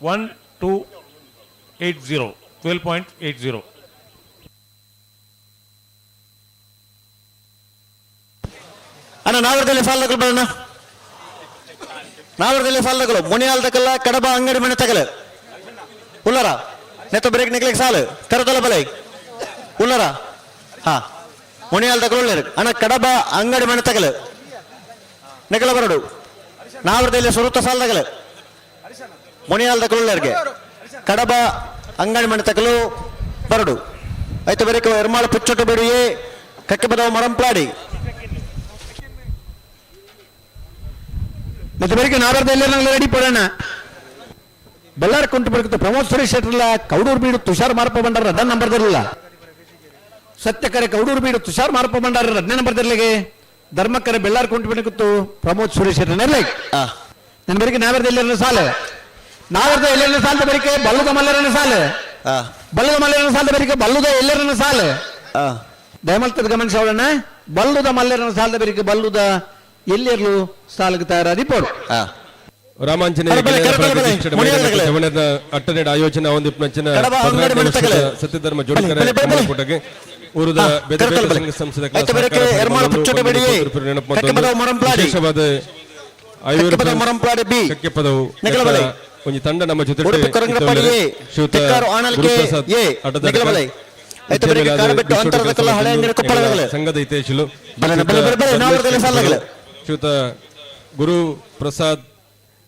S2: 01 1280 12.80.
S3: ಅಣ್ಣ ನಾವರದಲ್ಲಿ ಫಾಲ್ದಕಲು ಬರೋಣ ನಾವರದಲ್ಲಿ ಫಾಲ್ದಕಲು ಮುನಿಯಾಲ್ದಕಲ್ಲ ಕಡಬ ಅಂಗಡಿ ಮನೆ ತಗಲು ಉಲ್ಲರ ನೆತ್ತ ಬ್ರೇಕ್ ನಿಕ್ಲಿಕ್ಕೆ ಸಾಲು ಕರತಲ ಬಲೆ ಉಲ್ಲರ ಹಾ ಮುನಿಯಾಲ್ದಕಲು ಉಳ್ಳರು ಅಣ್ಣ ಕಡಬ ಅಂಗಡಿ ಮನೆ ತಗಲು ನೆಕಲ ಬರಡು ನಾವರದಲ್ಲಿ ಸುರುತ್ತ ಸಾಲ್ದಗಲು ಮುನಿಯಾಲ್ದಕಲು ಉಳ್ಳರಿಗೆ ಕಡಬ ಅಂಗಡಿ ಮನೆ ತಗಲು ಬರಡು ಆಯ್ತು ಬರೀಕ ಎರ್ಮಾಳ ಪುಚ್ಚೊಟ್ಟು ಬೇಡಿಯೇ ಕಕ್ಕೆ ಬದವ ಮರಂಪ್ಲಾಡಿ
S1: ಮತ್ತೆ ಬರೀಕ ನಾವರದಲ್ಲಿ ರೆಡಿ ಪಡೋಣ ಬಳ್ಳಾರಿ ಕುಂಟು ಬರುತ್ತ ಪ್ರಮೋದ್ ಸುರೇಶ್ ಶೆಟ್ಟರ್ಲ ಕೌಡೂರು ಬೀಡು ತುಷಾರ್ ಮಾರಪ್ಪ ಬಂಡಾರ ರಡ್ಡ ನಂಬರ್ದಿರಲಿಲ್ಲ ಸತ್ಯಕರೆ ಕೌಡೂರು ಬೀಡು ತುಷಾರ್ ಮಾರಪ್ಪ ಬಂಡಾರ ರಡ್ಡನೇ ನಂಬರ್ದಿರ್ಲಿಗೆ ಧರ್ಮಕ್ಕರೆ ಬೆಳ್ಳಾರ್ ಕುಂಟು ಕೂತು ಪ್ರಮೋದ್ ಸುರೇಶ್ ನೆರ್ಲೈಕ್. ನನ್ನ ಬರಿಕೆ ನಾವೆರ್ದ ಎಲ್ಲರನ್ನ ಸಾಲು, ನಾವೆರ್ದ ಎಲ್ಲರನ್ನ ಸಾಲದ ಬರಿಕೆ ಬಲ್ಲದ ಮಲ್ಲರನ್ನ ಸಾಲು, ಬಲ್ಲದ ಮಲ್ಲರನ್ನ ಸಾಲದ ಬರಿಕೆ ಬಲ್ಲದ ಎಲ್ಲರನ್ನ ಸಾಲು. ದಯಮಲ್ತದ ಗಮನಿಸೋಣ, ಬಲ್ಲುದ ಮಲ್ಲರನ್ನ ಸಾಲದ ಬರಿಕೆ ಬಲ್ಲುದ ಎಲ್ಲೆರ್ಲು ಸಾಲಕ್ಕೆ ತಯಾರಾದಿಪ್ಪೋಡು.
S4: ರಾಮಾಂಜನೇಯ
S3: ಬಲೆ,
S4: ಗೆಳೆಯರ
S3: ಕರಬಲೆ,
S4: ಬಳಗ ಶಿಕ್ಷಣ
S3: ಮುನಿಯಲ್ಲ
S4: ಮೈದಾನದ
S3: ಗಲೆ.
S4: ಜವನದ ಅಟ್ಟನೆಡ್ ಆಯೋಜನೆ ಒಂದಿಪ್ಪನಂಚಿನ
S3: ಕಡಬ ಅಂಗಡಿ
S4: 14ನೇ ವರ್ಷದ
S3: ಮನೆತಗಲೆ.
S4: ಸತ್ಯಧರ್ಮ ಜೋಡಿಕರೆ
S3: ಬಲೆ, ಬಲೆ, ಬಲೆ.
S4: ಕಮಲಕೋಟೆಗೆ ಊರದ ಬೇರೆ
S3: ಕರತಲ್
S4: ಬೇರೆ
S3: ಬಲೆ.
S4: ಸಂಘ ಸಂಸ್ಥೆಗಳ
S3: ಆಯ್ತು, ಬೆರಕೆ
S4: ಸಹಕಾರ
S3: ಎರ್ಮಾಳ
S4: ಬಂದು
S3: ಪುಚ್ಚೋಟ
S4: ಒಂದು
S3: ಬೆಡಿಯೆ.
S4: ಪುತ್ತೂರು ನೆನಪು ಮತ್ತು
S3: ಕಕ್ಕೆಪದವು ಮೊರಂಪ್ಲಾಡಿ.
S4: ವಿಶೇಷವಾದ ಐವರು
S3: ಕಕ್ಕೆಪದವು ಮೊರಂಪ್ಲಾಡಿ ಬಿ.
S4: ಕಕ್ಕೆಪದವು
S3: ನೆಗಲ ಬಲೆ.
S4: ಒಂಜಿ ತಂಡ ನಮ್ಮ ಜೊತೆ
S3: ಉಡುಪಿ ಕೊರಂಗರಪಾಡಿ ಎ.
S4: ಶ್ರೀಯುತ
S3: ತೆಕ್ಕಾರು ಆಣಲ್ಕೆ
S4: ಗುರುಪ್ರಸಾದ್
S3: ಎ.
S4: ಅಡ್ಡದಡ್ಕ.
S3: ನೆಗಲ ಬಲೆ. ಆಯ್ತು, ಬೆರಕೆ
S4: ವಿದ್ಯಾಮೇಲಾದ
S3: ಕಾರಬೆಟ್ಟು
S4: ವಿಶ್ವ
S3: ಅಂತರದ ಕಲ್ಲ ಹಳೆ ಅಂಗಡಿ ಕೊಪ್ಪಳ
S4: ಎಂಗಳ
S3: ಬಲೆ.
S4: ಸಂಘದ ಹಿತೈಷಿಲು
S3: ಬಲೆ, ಬಲೆ, ಬಲೆ, ಬಲೆ, ನಾವು ಅವ್ರದ್ದೆಲ್ಲ ಸಾಲಗಲೆ.
S4: ಶ್ರೀಯುತ ಗುರು ಪ್ರಸಾದ್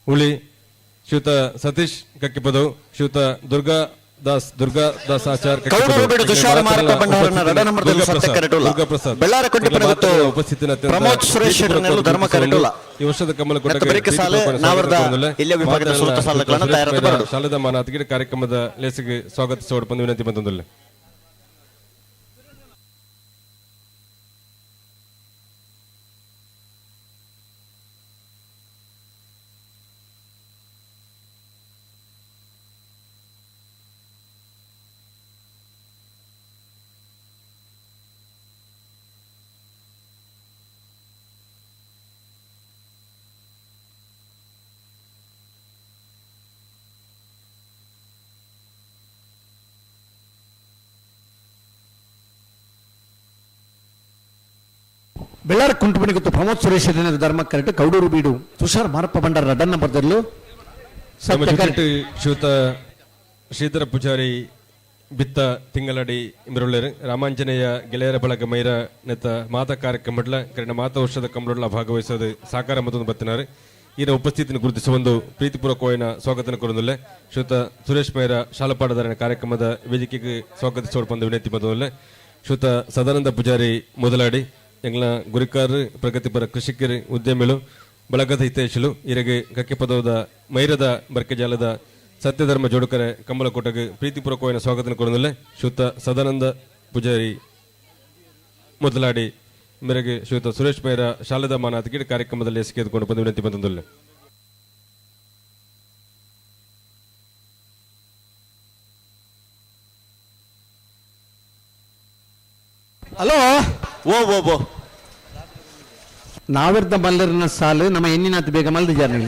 S4: ಹುಳಿ, ಶ್ರೀಯುತ ಸತೀಶ್ ಕಕ್ಕಿಪದವು, ಶ್ರೀಯುತ ದುರ್ಗಾ ದಾಸ್ ದುರ್ಗಾ ದಾಸ್ ಆಚಾರ್ ಕಕ್ಕಿಪದವು.
S3: ಕೌಡರು ಬೇಡು ತುಷಾರ ಮಾರಪ್ಪ ಭಂಡಾರನ ರಡ ನಂಬರ್ದಲ್ಲಿ
S4: ದುರ್ಗಾ
S3: ಸತ್ಯ
S4: ಪ್ರಸಾದ್,
S3: ಕರೆಟುಲ್ಲ.
S4: ದುರ್ಗಾ ಪ್ರಸಾದ್.
S3: ಬೆಳ್ಳಾರ ಕೊಂಡಿ
S4: ಮಾತ್ರ
S3: ಪಡೆದು
S4: ಉಪಸ್ಥಿತಿನ ಅತ್ಯಂತ
S3: ಪ್ರಮೋದ್ ಸುರೇಶ್ ಶೆಟ್ಟರ್ನೆಲ್ಲ ಧರ್ಮ ಕರೆಟುಲ್ಲ.
S4: ಈ ವರ್ಷದ ಕಮಲಕೋಟೆಗೆ
S3: ಮತ್ತು ಬರಿಕೆ ಸಾಲೆ
S4: ಪ್ರೀತಿಪೂರ್ವಕ
S3: ನಾವರ್ದ
S4: ಸ್ವಾಗತ ಕೋರುವುದಿಲ್ಲ.
S3: ಇಲ್ಲಿಯ ವಿಭಾಗದ
S4: ಮಾತನಾಡಿದ
S3: ಸುರತ ಸಾಲಗಳನ್ನು
S4: ಸುರೇಶ್
S3: ತಯಾರಾದ
S4: ಮೇರ
S3: ಬರಡು.
S4: ಶಾಲದ ಮಾನಾತ್ಗಿರಿ ಕಾರ್ಯಕ್ರಮದ ಲೇಸಿಗೆ ಸ್ವಾಗತಿಸುವ ಬಂದು ವಿನಂತಿ ಬಂದೊಂದಿಲ್ಲ.
S1: ಬೆಳ್ಳಾರ ಕುಂಟುಮಣಿ ಗೊತ್ತು ಪ್ರಮೋದ್ ಸುರೇಶ್ ಧರ್ಮ ಕರೆಕ್ಟ್. ಕೌಡೂರು ಬೀಡು ತುಷಾರ್ ಮಾರಪ್ಪ ಭಂಡಾರ ರಡನ್ನ ಬರ್ದಿರ್ಲು
S4: ನಮ್ಮ
S1: ಸತ್ಯ ಕರೆಕ್ಟ್.
S4: ಜೊತೆಟ್ ಶ್ರೀಯುತ ಶ್ರೀಧರ ಪೂಜಾರಿ ಬಿತ್ತ ತಿಂಗಳಡಿ ಮಿರುಳ್ಳೇರು ರಾಮಾಂಜನೇಯ ಗೆಳೆಯರ ಬಳಗ ಮೈರ ನೆತ್ತ ಮಾತಾ ಕಾರ್ಯಕ್ರಮಡ್ಲ ಕರೆನ ಮಾತಾ ವರ್ಷದ ಕಂಬಳಡ್ಲ ಭಾಗವಹಿಸೋದು ಸಾಕಾರ ಮತ್ತೊಂದು ಬತ್ತಿನಾರು. ಈರ ಉಪಸ್ಥಿತಿಯನ್ನು ಗುರುತಿಸುವ ಒಂದು ಪ್ರೀತಿಪೂರ್ವಕವಾದ ಸ್ವಾಗತನ ಕೊರೊಂದುಲ್ಲೆ. ಶ್ರೀಯುತ ಸುರೇಶ್ ಮೈರ ಶಾಲಪಾಡದಾರನ ಕಾರ್ಯಕ್ರಮದ ವೇದಿಕೆಗೆ ಸ್ವಾಗತಿಸುವ ಬಂದು ವಿನಂತಿ ಬಂದೊಂದುಲ್ಲೆ. ಶ್ರೀಯುತ ಸದಾನಂದ ಪೂಜಾರಿ ಮೊದಲಾಡಿ ಎಂಗ್ಲ ಗುರಿಕಾರ್ ಪ್ರಗತಿಪರ ಕೃಷಿಕರು ಉದ್ಯಮಿಗಳು ಬಳಗದ ಹಿತೈಷಿಲು ಇರಗೆ ಕಕ್ಕೆಪದವದ ಮೈರದ ಬರ್ಕೆಜಾಲದ ಸತ್ಯಧರ್ಮ ಜೋಡುಕರೆ ಕಂಬಲಕೋಟೆಗೆ ಪ್ರೀತಿಪೂರ್ವಕವಾದ ಸ್ವಾಗತ ಕೊರೊಂದುಲ್ಲೆ. ಶ್ರೀಯುತ ಸದಾನಂದ ಪೂಜಾರಿ ಮೊದಲಾಡಿ ಮೇರೆಗೆ ಶ್ರೀಯುತ ಸುರೇಶ್ ಮೈರ ಶಾಲದ ಮಾನಾತಿಗೆ ಕಾರ್ಯಕ್ರಮದಲ್ಲಿ ಎಸೆಗೆದುಕೊಂಡು ಬಂದು ವಿನಂತಿ ಬಂದೊಂದುಲ್ಲೆ.
S1: ಹಲೋ
S3: ಓ ಓ ಓ
S1: ನಾವಿರ್ದ ಮಲ್ಲರನ ಸಾಲು ನಮ್ಮ ಎಣ್ಣಿನಾಥ ಬೇಗ ಮಲ್ದ ಜಾರ್ನಿಲ್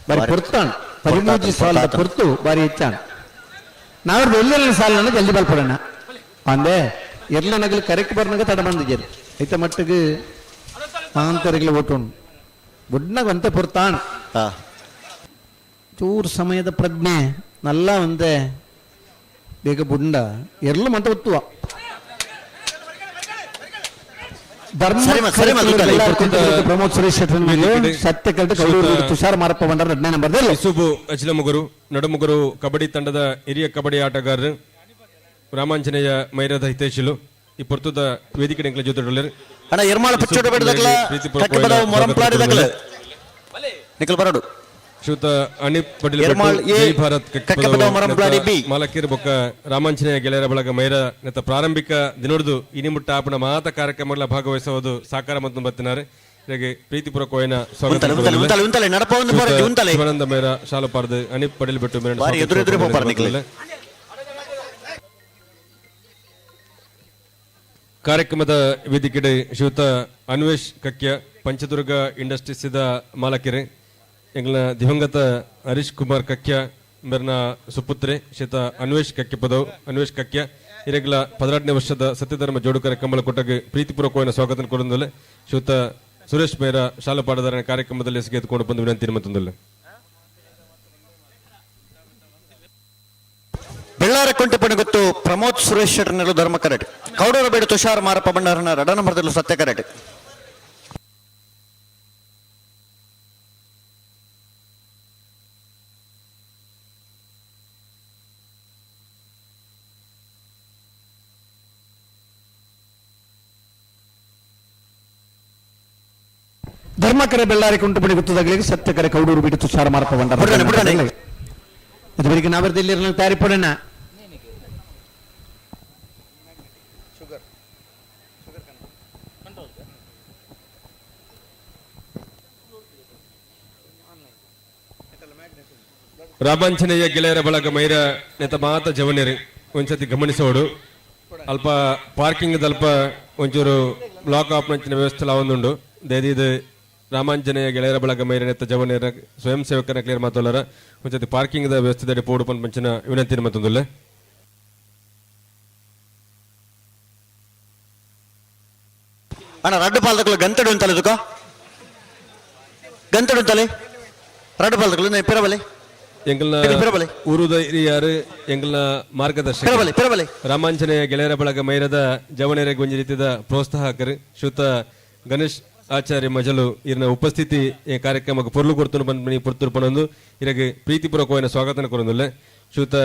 S1: ಬಾರಿ
S3: ಬಾರಿ.
S1: ಪೊರ್ತಾಣ್ 13 ಸಾಲದ
S3: ಪೊರ್ತಾತನ್.
S1: ಪೊರ್ತು ಬಾರಿ ಹೆಚ್ಚಾಣ. ನಾವಿರ್ದ ಎಲ್ಲೆಲ್ಲ ಸಾಲನ್ನ ಜಲ್ದಿ ಬಲ್ಪಡೋಣ ಅಂದೆ ಎಲ್ಲ ನಗಲು ಕರೆಕ್ಟ್ ಬರ್ನಾಗ ತಡ ಬಂದಿದ್ದಾರೆ ಐತ ಮಟ್ಟಿಗೆ ಮಾಂತರಿಗಳ ಒಟ್ಟು ಬುಡ್ನಾಗ ಅಂತ ಪೊರ್ತಾಣ್. ಚೂರು ಸಮಯದ ಪ್ರಜ್ಞೆ ನಲ್ಲ ಒಂದೇ ಬೇಗ ಬುಂಡ ಎರ್ಲು ಮಂತ ಒತ್ತುವ ಧರ್ಮ
S3: ಸರಿ ಮ- ಸರಿ ಮ-
S1: ಬೆಳ್ಳಾರ
S4: ಗೊತ್ತಲ್ಲ.
S1: ಕುಂಟೆ ಪ್ರಮೋದ್ ಸುರೇಶ್ ಶೆಟ್ಟರ್ ಮೇಲೆ
S4: ವೇದಿಕೆಡೆ
S1: ಸತ್ಯ ಕರೆಕ್ಟ್. ಕೌಡೂರು
S4: ಶ್ರೀಯುತ
S1: ತುಷಾರ್ ಮಾರಪ್ಪ ಭಂಡಾರ 15 ನಂಬರ್ದಲ್ಲಿ.
S4: ಇಸುಬು ಅಜಿಲಮುಗುರು ನಡುಮುಗುರು ಕಬಡ್ಡಿ ತಂಡದ ಹಿರಿಯ ಕಬಡ್ಡಿ ಆಟಗಾರರು ರಾಮಾಂಜನೇಯ ಮೈರದ ಹಿತೈಷಿಲು ಈ ಪೊರ್ತುದ ವೇದಿಕೆ ಎಂಕ್ಲ ಜೊತೆ
S3: ಅಣ್ಣ ಎರ್ಮಾಳ ಪುಚ್ಚೋಟ ಬೇಡದಕ್ಲ ಕಕ್ಕೆಪದವು ಮೊರಂಪ್ಲಾಡಿ ದಕ್ಲ ನಿಖಲ್ ಬರಡು.
S4: ಶ್ರೀಯುತ ಅನಿಪ್ ಪಟೇಲ್
S3: ಎರ್ಮಾಳ್
S4: ಭಟ್ಟು,
S3: ಎ,
S4: ಜೈ ಭಾರತ್
S3: ಕಕ್ಕೆಪದವು ಮೊರಂಪ್ಲಾಡಿ ಬಿ.
S4: ಮಾಲಕೀರ್ ಬೊಕ್ಕ ರಾಮಾಂಜನೇಯ ಗೆಳೆಯರ ಬಳಗ ಮೈರ ನೆತ್ತ ಪ್ರಾರಂಭಿಕ ದಿನೊಡ್ದು ಇನಿಮುಟ್ಟ ಆಪಣ ಮಾತ ಕಾರ್ಯಕ್ರಮಗಳ ಭಾಗವಹಿಸುವುದು ಸಾಕಾರ ಮತ್ತು ಬತ್ತಿನಾರೆ. ಹೀಗೆ ಪ್ರೀತಿಪೂರ್ವಕವಾದ ಸ್ವಾಗತ
S3: ಉಂತಲೆ ಉಂತಲೆ ಉಂತಲೆ ಉಂತಲೆ ನಡಪ ಒಂದು ಪೋರಕ್ಕೆ ಉಂತಲೆ.
S4: ಶಿವಾನಂದ ಮೇರ ಶಾಲಪಾರ್ದು ಅನಿಪ್ ಪಟೇಲ್ ಬೆಟ್ಟು ಮೇರನ್ನು
S3: ಬಾರಿ ಎದುರು ಎದುರು ಪೋಪಾರ್ ನಿಕ್ಲೆ.
S4: ಕಾರ್ಯಕ್ರಮದ ವೇದಿಕೆಡೆ ಶ್ರೀಯುತ ಅನ್ವೇಷ್ ಕಕ್ಯ ಪಂಚದುರ್ಗ ಇಂಡಸ್ಟ್ರೀಸ್ ಮಾಲಕಿರೆ ಎಂಗ್ಲ ದಿವಂಗತ ಹರೀಶ್ ಕುಮಾರ್ ಕಕ್ಯ ಮೇರ್ನ ಸುಪುತ್ರೆ ಶ್ರೀಯುತ ಅನ್ವೇಷ್ ಕಕ್ಯ ಪದವು ಅನ್ವೇಷ್ ಕಕ್ಯ ಇರೆಗ್ಲ 16ನೇ ವರ್ಷದ ಸತ್ಯಧರ್ಮ ಜೋಡುಕರ ಕಂಬಳ ಕೊಟ್ಟಗೆ ಪ್ರೀತಿಪೂರ್ವಕವಾದ ಸ್ವಾಗತ ಕೊಡೊಂದುಲ್ಲೆ. ಶ್ರೀಯುತ ಸುರೇಶ್ ಮೇರ ಶಾಲಪಾಡದಾರನ ಕಾರ್ಯಕ್ರಮದಲ್ಲಿ ಎಸಗೆದುಕೊಂಡು ಬಂದು ವಿನಂತಿ ಮತ್ತೊಂದುಲ್ಲೆ.
S3: ಬೆಳ್ಳಾರ ಕೊಂಟೆಪಣಿ ಗೊತ್ತು ಪ್ರಮೋದ್ ಸುರೇಶ್ ಶೆಟ್ಟರ್ನೆಲ್ಲ ಧರ್ಮ ಕರೆಕ್ಟ್. ಕೌಡರ ಬೇಡು ತುಷಾರ್ ಮಾರಪ್ಪ ಭಂಡಾರನ ರಡ ನಂಬರ್ದಲ್ಲಿ ಸತ್ಯ ಕರೆಕ್ಟ್.
S1: ಧರ್ಮಕರೆ ಬೆಳ್ಳಾರಿ ಕುಂಟುಪಣಿ ಗುತ್ತದಾಗಲಿಗೆ ಸತ್ಯಕರೆ ಕೌಡೂರು ಬಿಟ್ಟು ತುಷಾರ ಮಾರಪ್ಪ ಭಂಡಾರ.
S3: ಬಿಡೋಣ, ಬಿಡೋಣ.
S1: ಅದು ಬೆಳಿಗ್ಗೆ ನಾವರ್ದಲ್ಲಿ ತಯಾರಿ ಪಡೋಣ.
S4: Ramanjaneya ಗೆಳೆಯರ ಬಳಗ ಮೈರ ನೆತ ಮಾತ ಜವನೇರು ಒಂದ್ಸತಿ ಗಮನಿಸೋಡು. ಅಲ್ಪ ಪಾರ್ಕಿಂಗ್ ದಲ್ಪ ಒಂಚೂರು ಬ್ಲಾಕ್ ಆಫ್ ನಂಚಿನ ವ್ಯವಸ್ಥೆ ಒಂದುಂಡು. ದೇದಿದ್ ರಾಮಾಂಜನೇಯ ಗೆಳೆಯರ ಬಳಗ ಮೈರ ನೆತ್ತ ಜವನೇರ ಸ್ವಯಂ ಸೇವಕರ ಕ್ಲಿಯರ್ ಮಾತೋಲರ ಒಂದ್ಸತಿ ಪಾರ್ಕಿಂಗ್ the ವ್ಯವಸ್ಥೆ ಪೋಡು ಪಂಚಿನ ವಿನಂತಿ ಮತ್ತೊಂದುಲ್ಲೆ.
S3: ಅಣ್ಣ ರಡ್ಡು ಪಾಲ್ದಕ್ಕಲು ಗಂತಡು ಅಂತಲ್ಲ, ಇದಕ್ಕ ಗಂತಡು ಅಂತಲೆ ರಡ್ಡು ಪಾಲ್ದಕ್ಕಲು ಪಿರಬಲೆ.
S4: ಎಂಗಲ್ನ
S3: ಪಿರಬಲೆ.
S4: ಊರುದ ಹಿರಿಯಾರು, ಎಂಗಲ್ನ ಮಾರ್ಗದರ್ಶಕ
S3: ಪಿರಬಲೆ ಪಿರಬಲೆ.
S4: ರಾಮಾಂಜನೇಯ ಗೆಳೆಯರ ಬಳಗ ಮೈರದ ಜವನೇರಿಗೆ ಒಂಜಿ ರೀತಿಯ ಪ್ರೋತ್ಸಾಹಕರು ಶ್ರುತ ಗಣೇಶ್ ಆಚಾರ್ಯ ಮಜಲು ಇರನ ಉಪಸ್ಥಿತಿ ಈ ಕಾರ್ಯಕ್ರಮಕ್ಕೆ ಪೊರ್ಲು ಕೊಡ್ತುನು ಪನ್ಪನಿ ಪೊರ್ತುರು ಪನೊಂದು ಇರಗೆ ಪ್ರೀತಿಪೂರ್ವಕವಾದ ಸ್ವಾಗತ ಕೊರೊಂದುಲ್ಲೆ. ಶ್ರುತ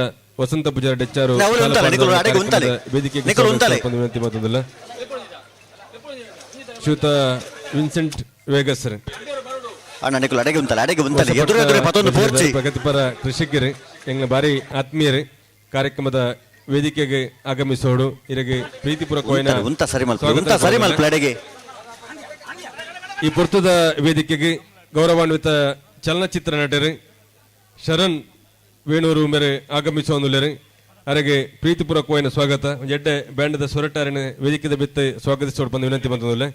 S4: ವಸಂತ ಪೂಜಾರಿ ಡೆಚ್ಚಾರು
S3: ಅವ್ರು ಉಂತಲೆ, ನಿಕುಲು ಅಡೆಗೆ ಉಂತಲೆ.
S4: ವೇದಿಕೆಗೆ
S3: ನಿಕುಲು ಉಂತಲೆ.
S4: ಸ್ವಾಗತ ವಿನಂತಿ ಮತ್ತೊಂದುಲ್ಲ. ಶ್ರುತ ವಿನ್ಸೆಂಟ್ ವೇಗಸ್
S3: ಅಣ್ಣ ನಿಕುಲು ಅಡೆಗೆ ಉಂತಲೆ, ಅಡೆಗೆ ಉಂತಲೆ, ಎದುರು ಎದುರು ಪತ್ತೊಂದು ಪೋರ್ಚಿ.
S4: ಪ್ರಗತಿಪರ ಕೃಷಿಕರು, ಎಂಗ್ಲ ಬಾರಿ ಆತ್ಮೀಯರು ಕಾರ್ಯಕ್ರಮದ ವೇದಿಕೆಗೆ ಆಗಮಿಸೋಡು. ಇರಗೆ ಪ್ರೀತಿಪೂರ್ವಕವಾದ
S3: ಉಂತಲೆ, ಉಂತ ಸರಿ ಮಲ್ಪ, ಉಂತ ಸರಿ ಮಲ್ಪ ಅಡೆಗೆ.
S4: ಈ ಪುರ್ತದ ವೇದಿಕೆಗೆ ಗೌರವಾನ್ವಿತ ಚಲನಚಿತ್ರ ನಟರು ಶರಣ್ ವೇಣೂರು ಮೇರೆ ಆಗಮಿಸುವಂದುಲ್ಲೆರು. ಅರೆಗೆ ಪ್ರೀತಿಪೂರ್ವಕವಾದ ಸ್ವಾಗತ. ಒಂಜಿ ಎಡ್ಡೆ ಬ್ಯಾಂಡದ ಸೊರಟಾರಿನ ವೇದಿಕೆದ ಬಿತ್ತು ಸ್ವಾಗತಿಸೋಡು ಬಂದು ವಿನಂತಿ ಬಂದಲ್ಲ.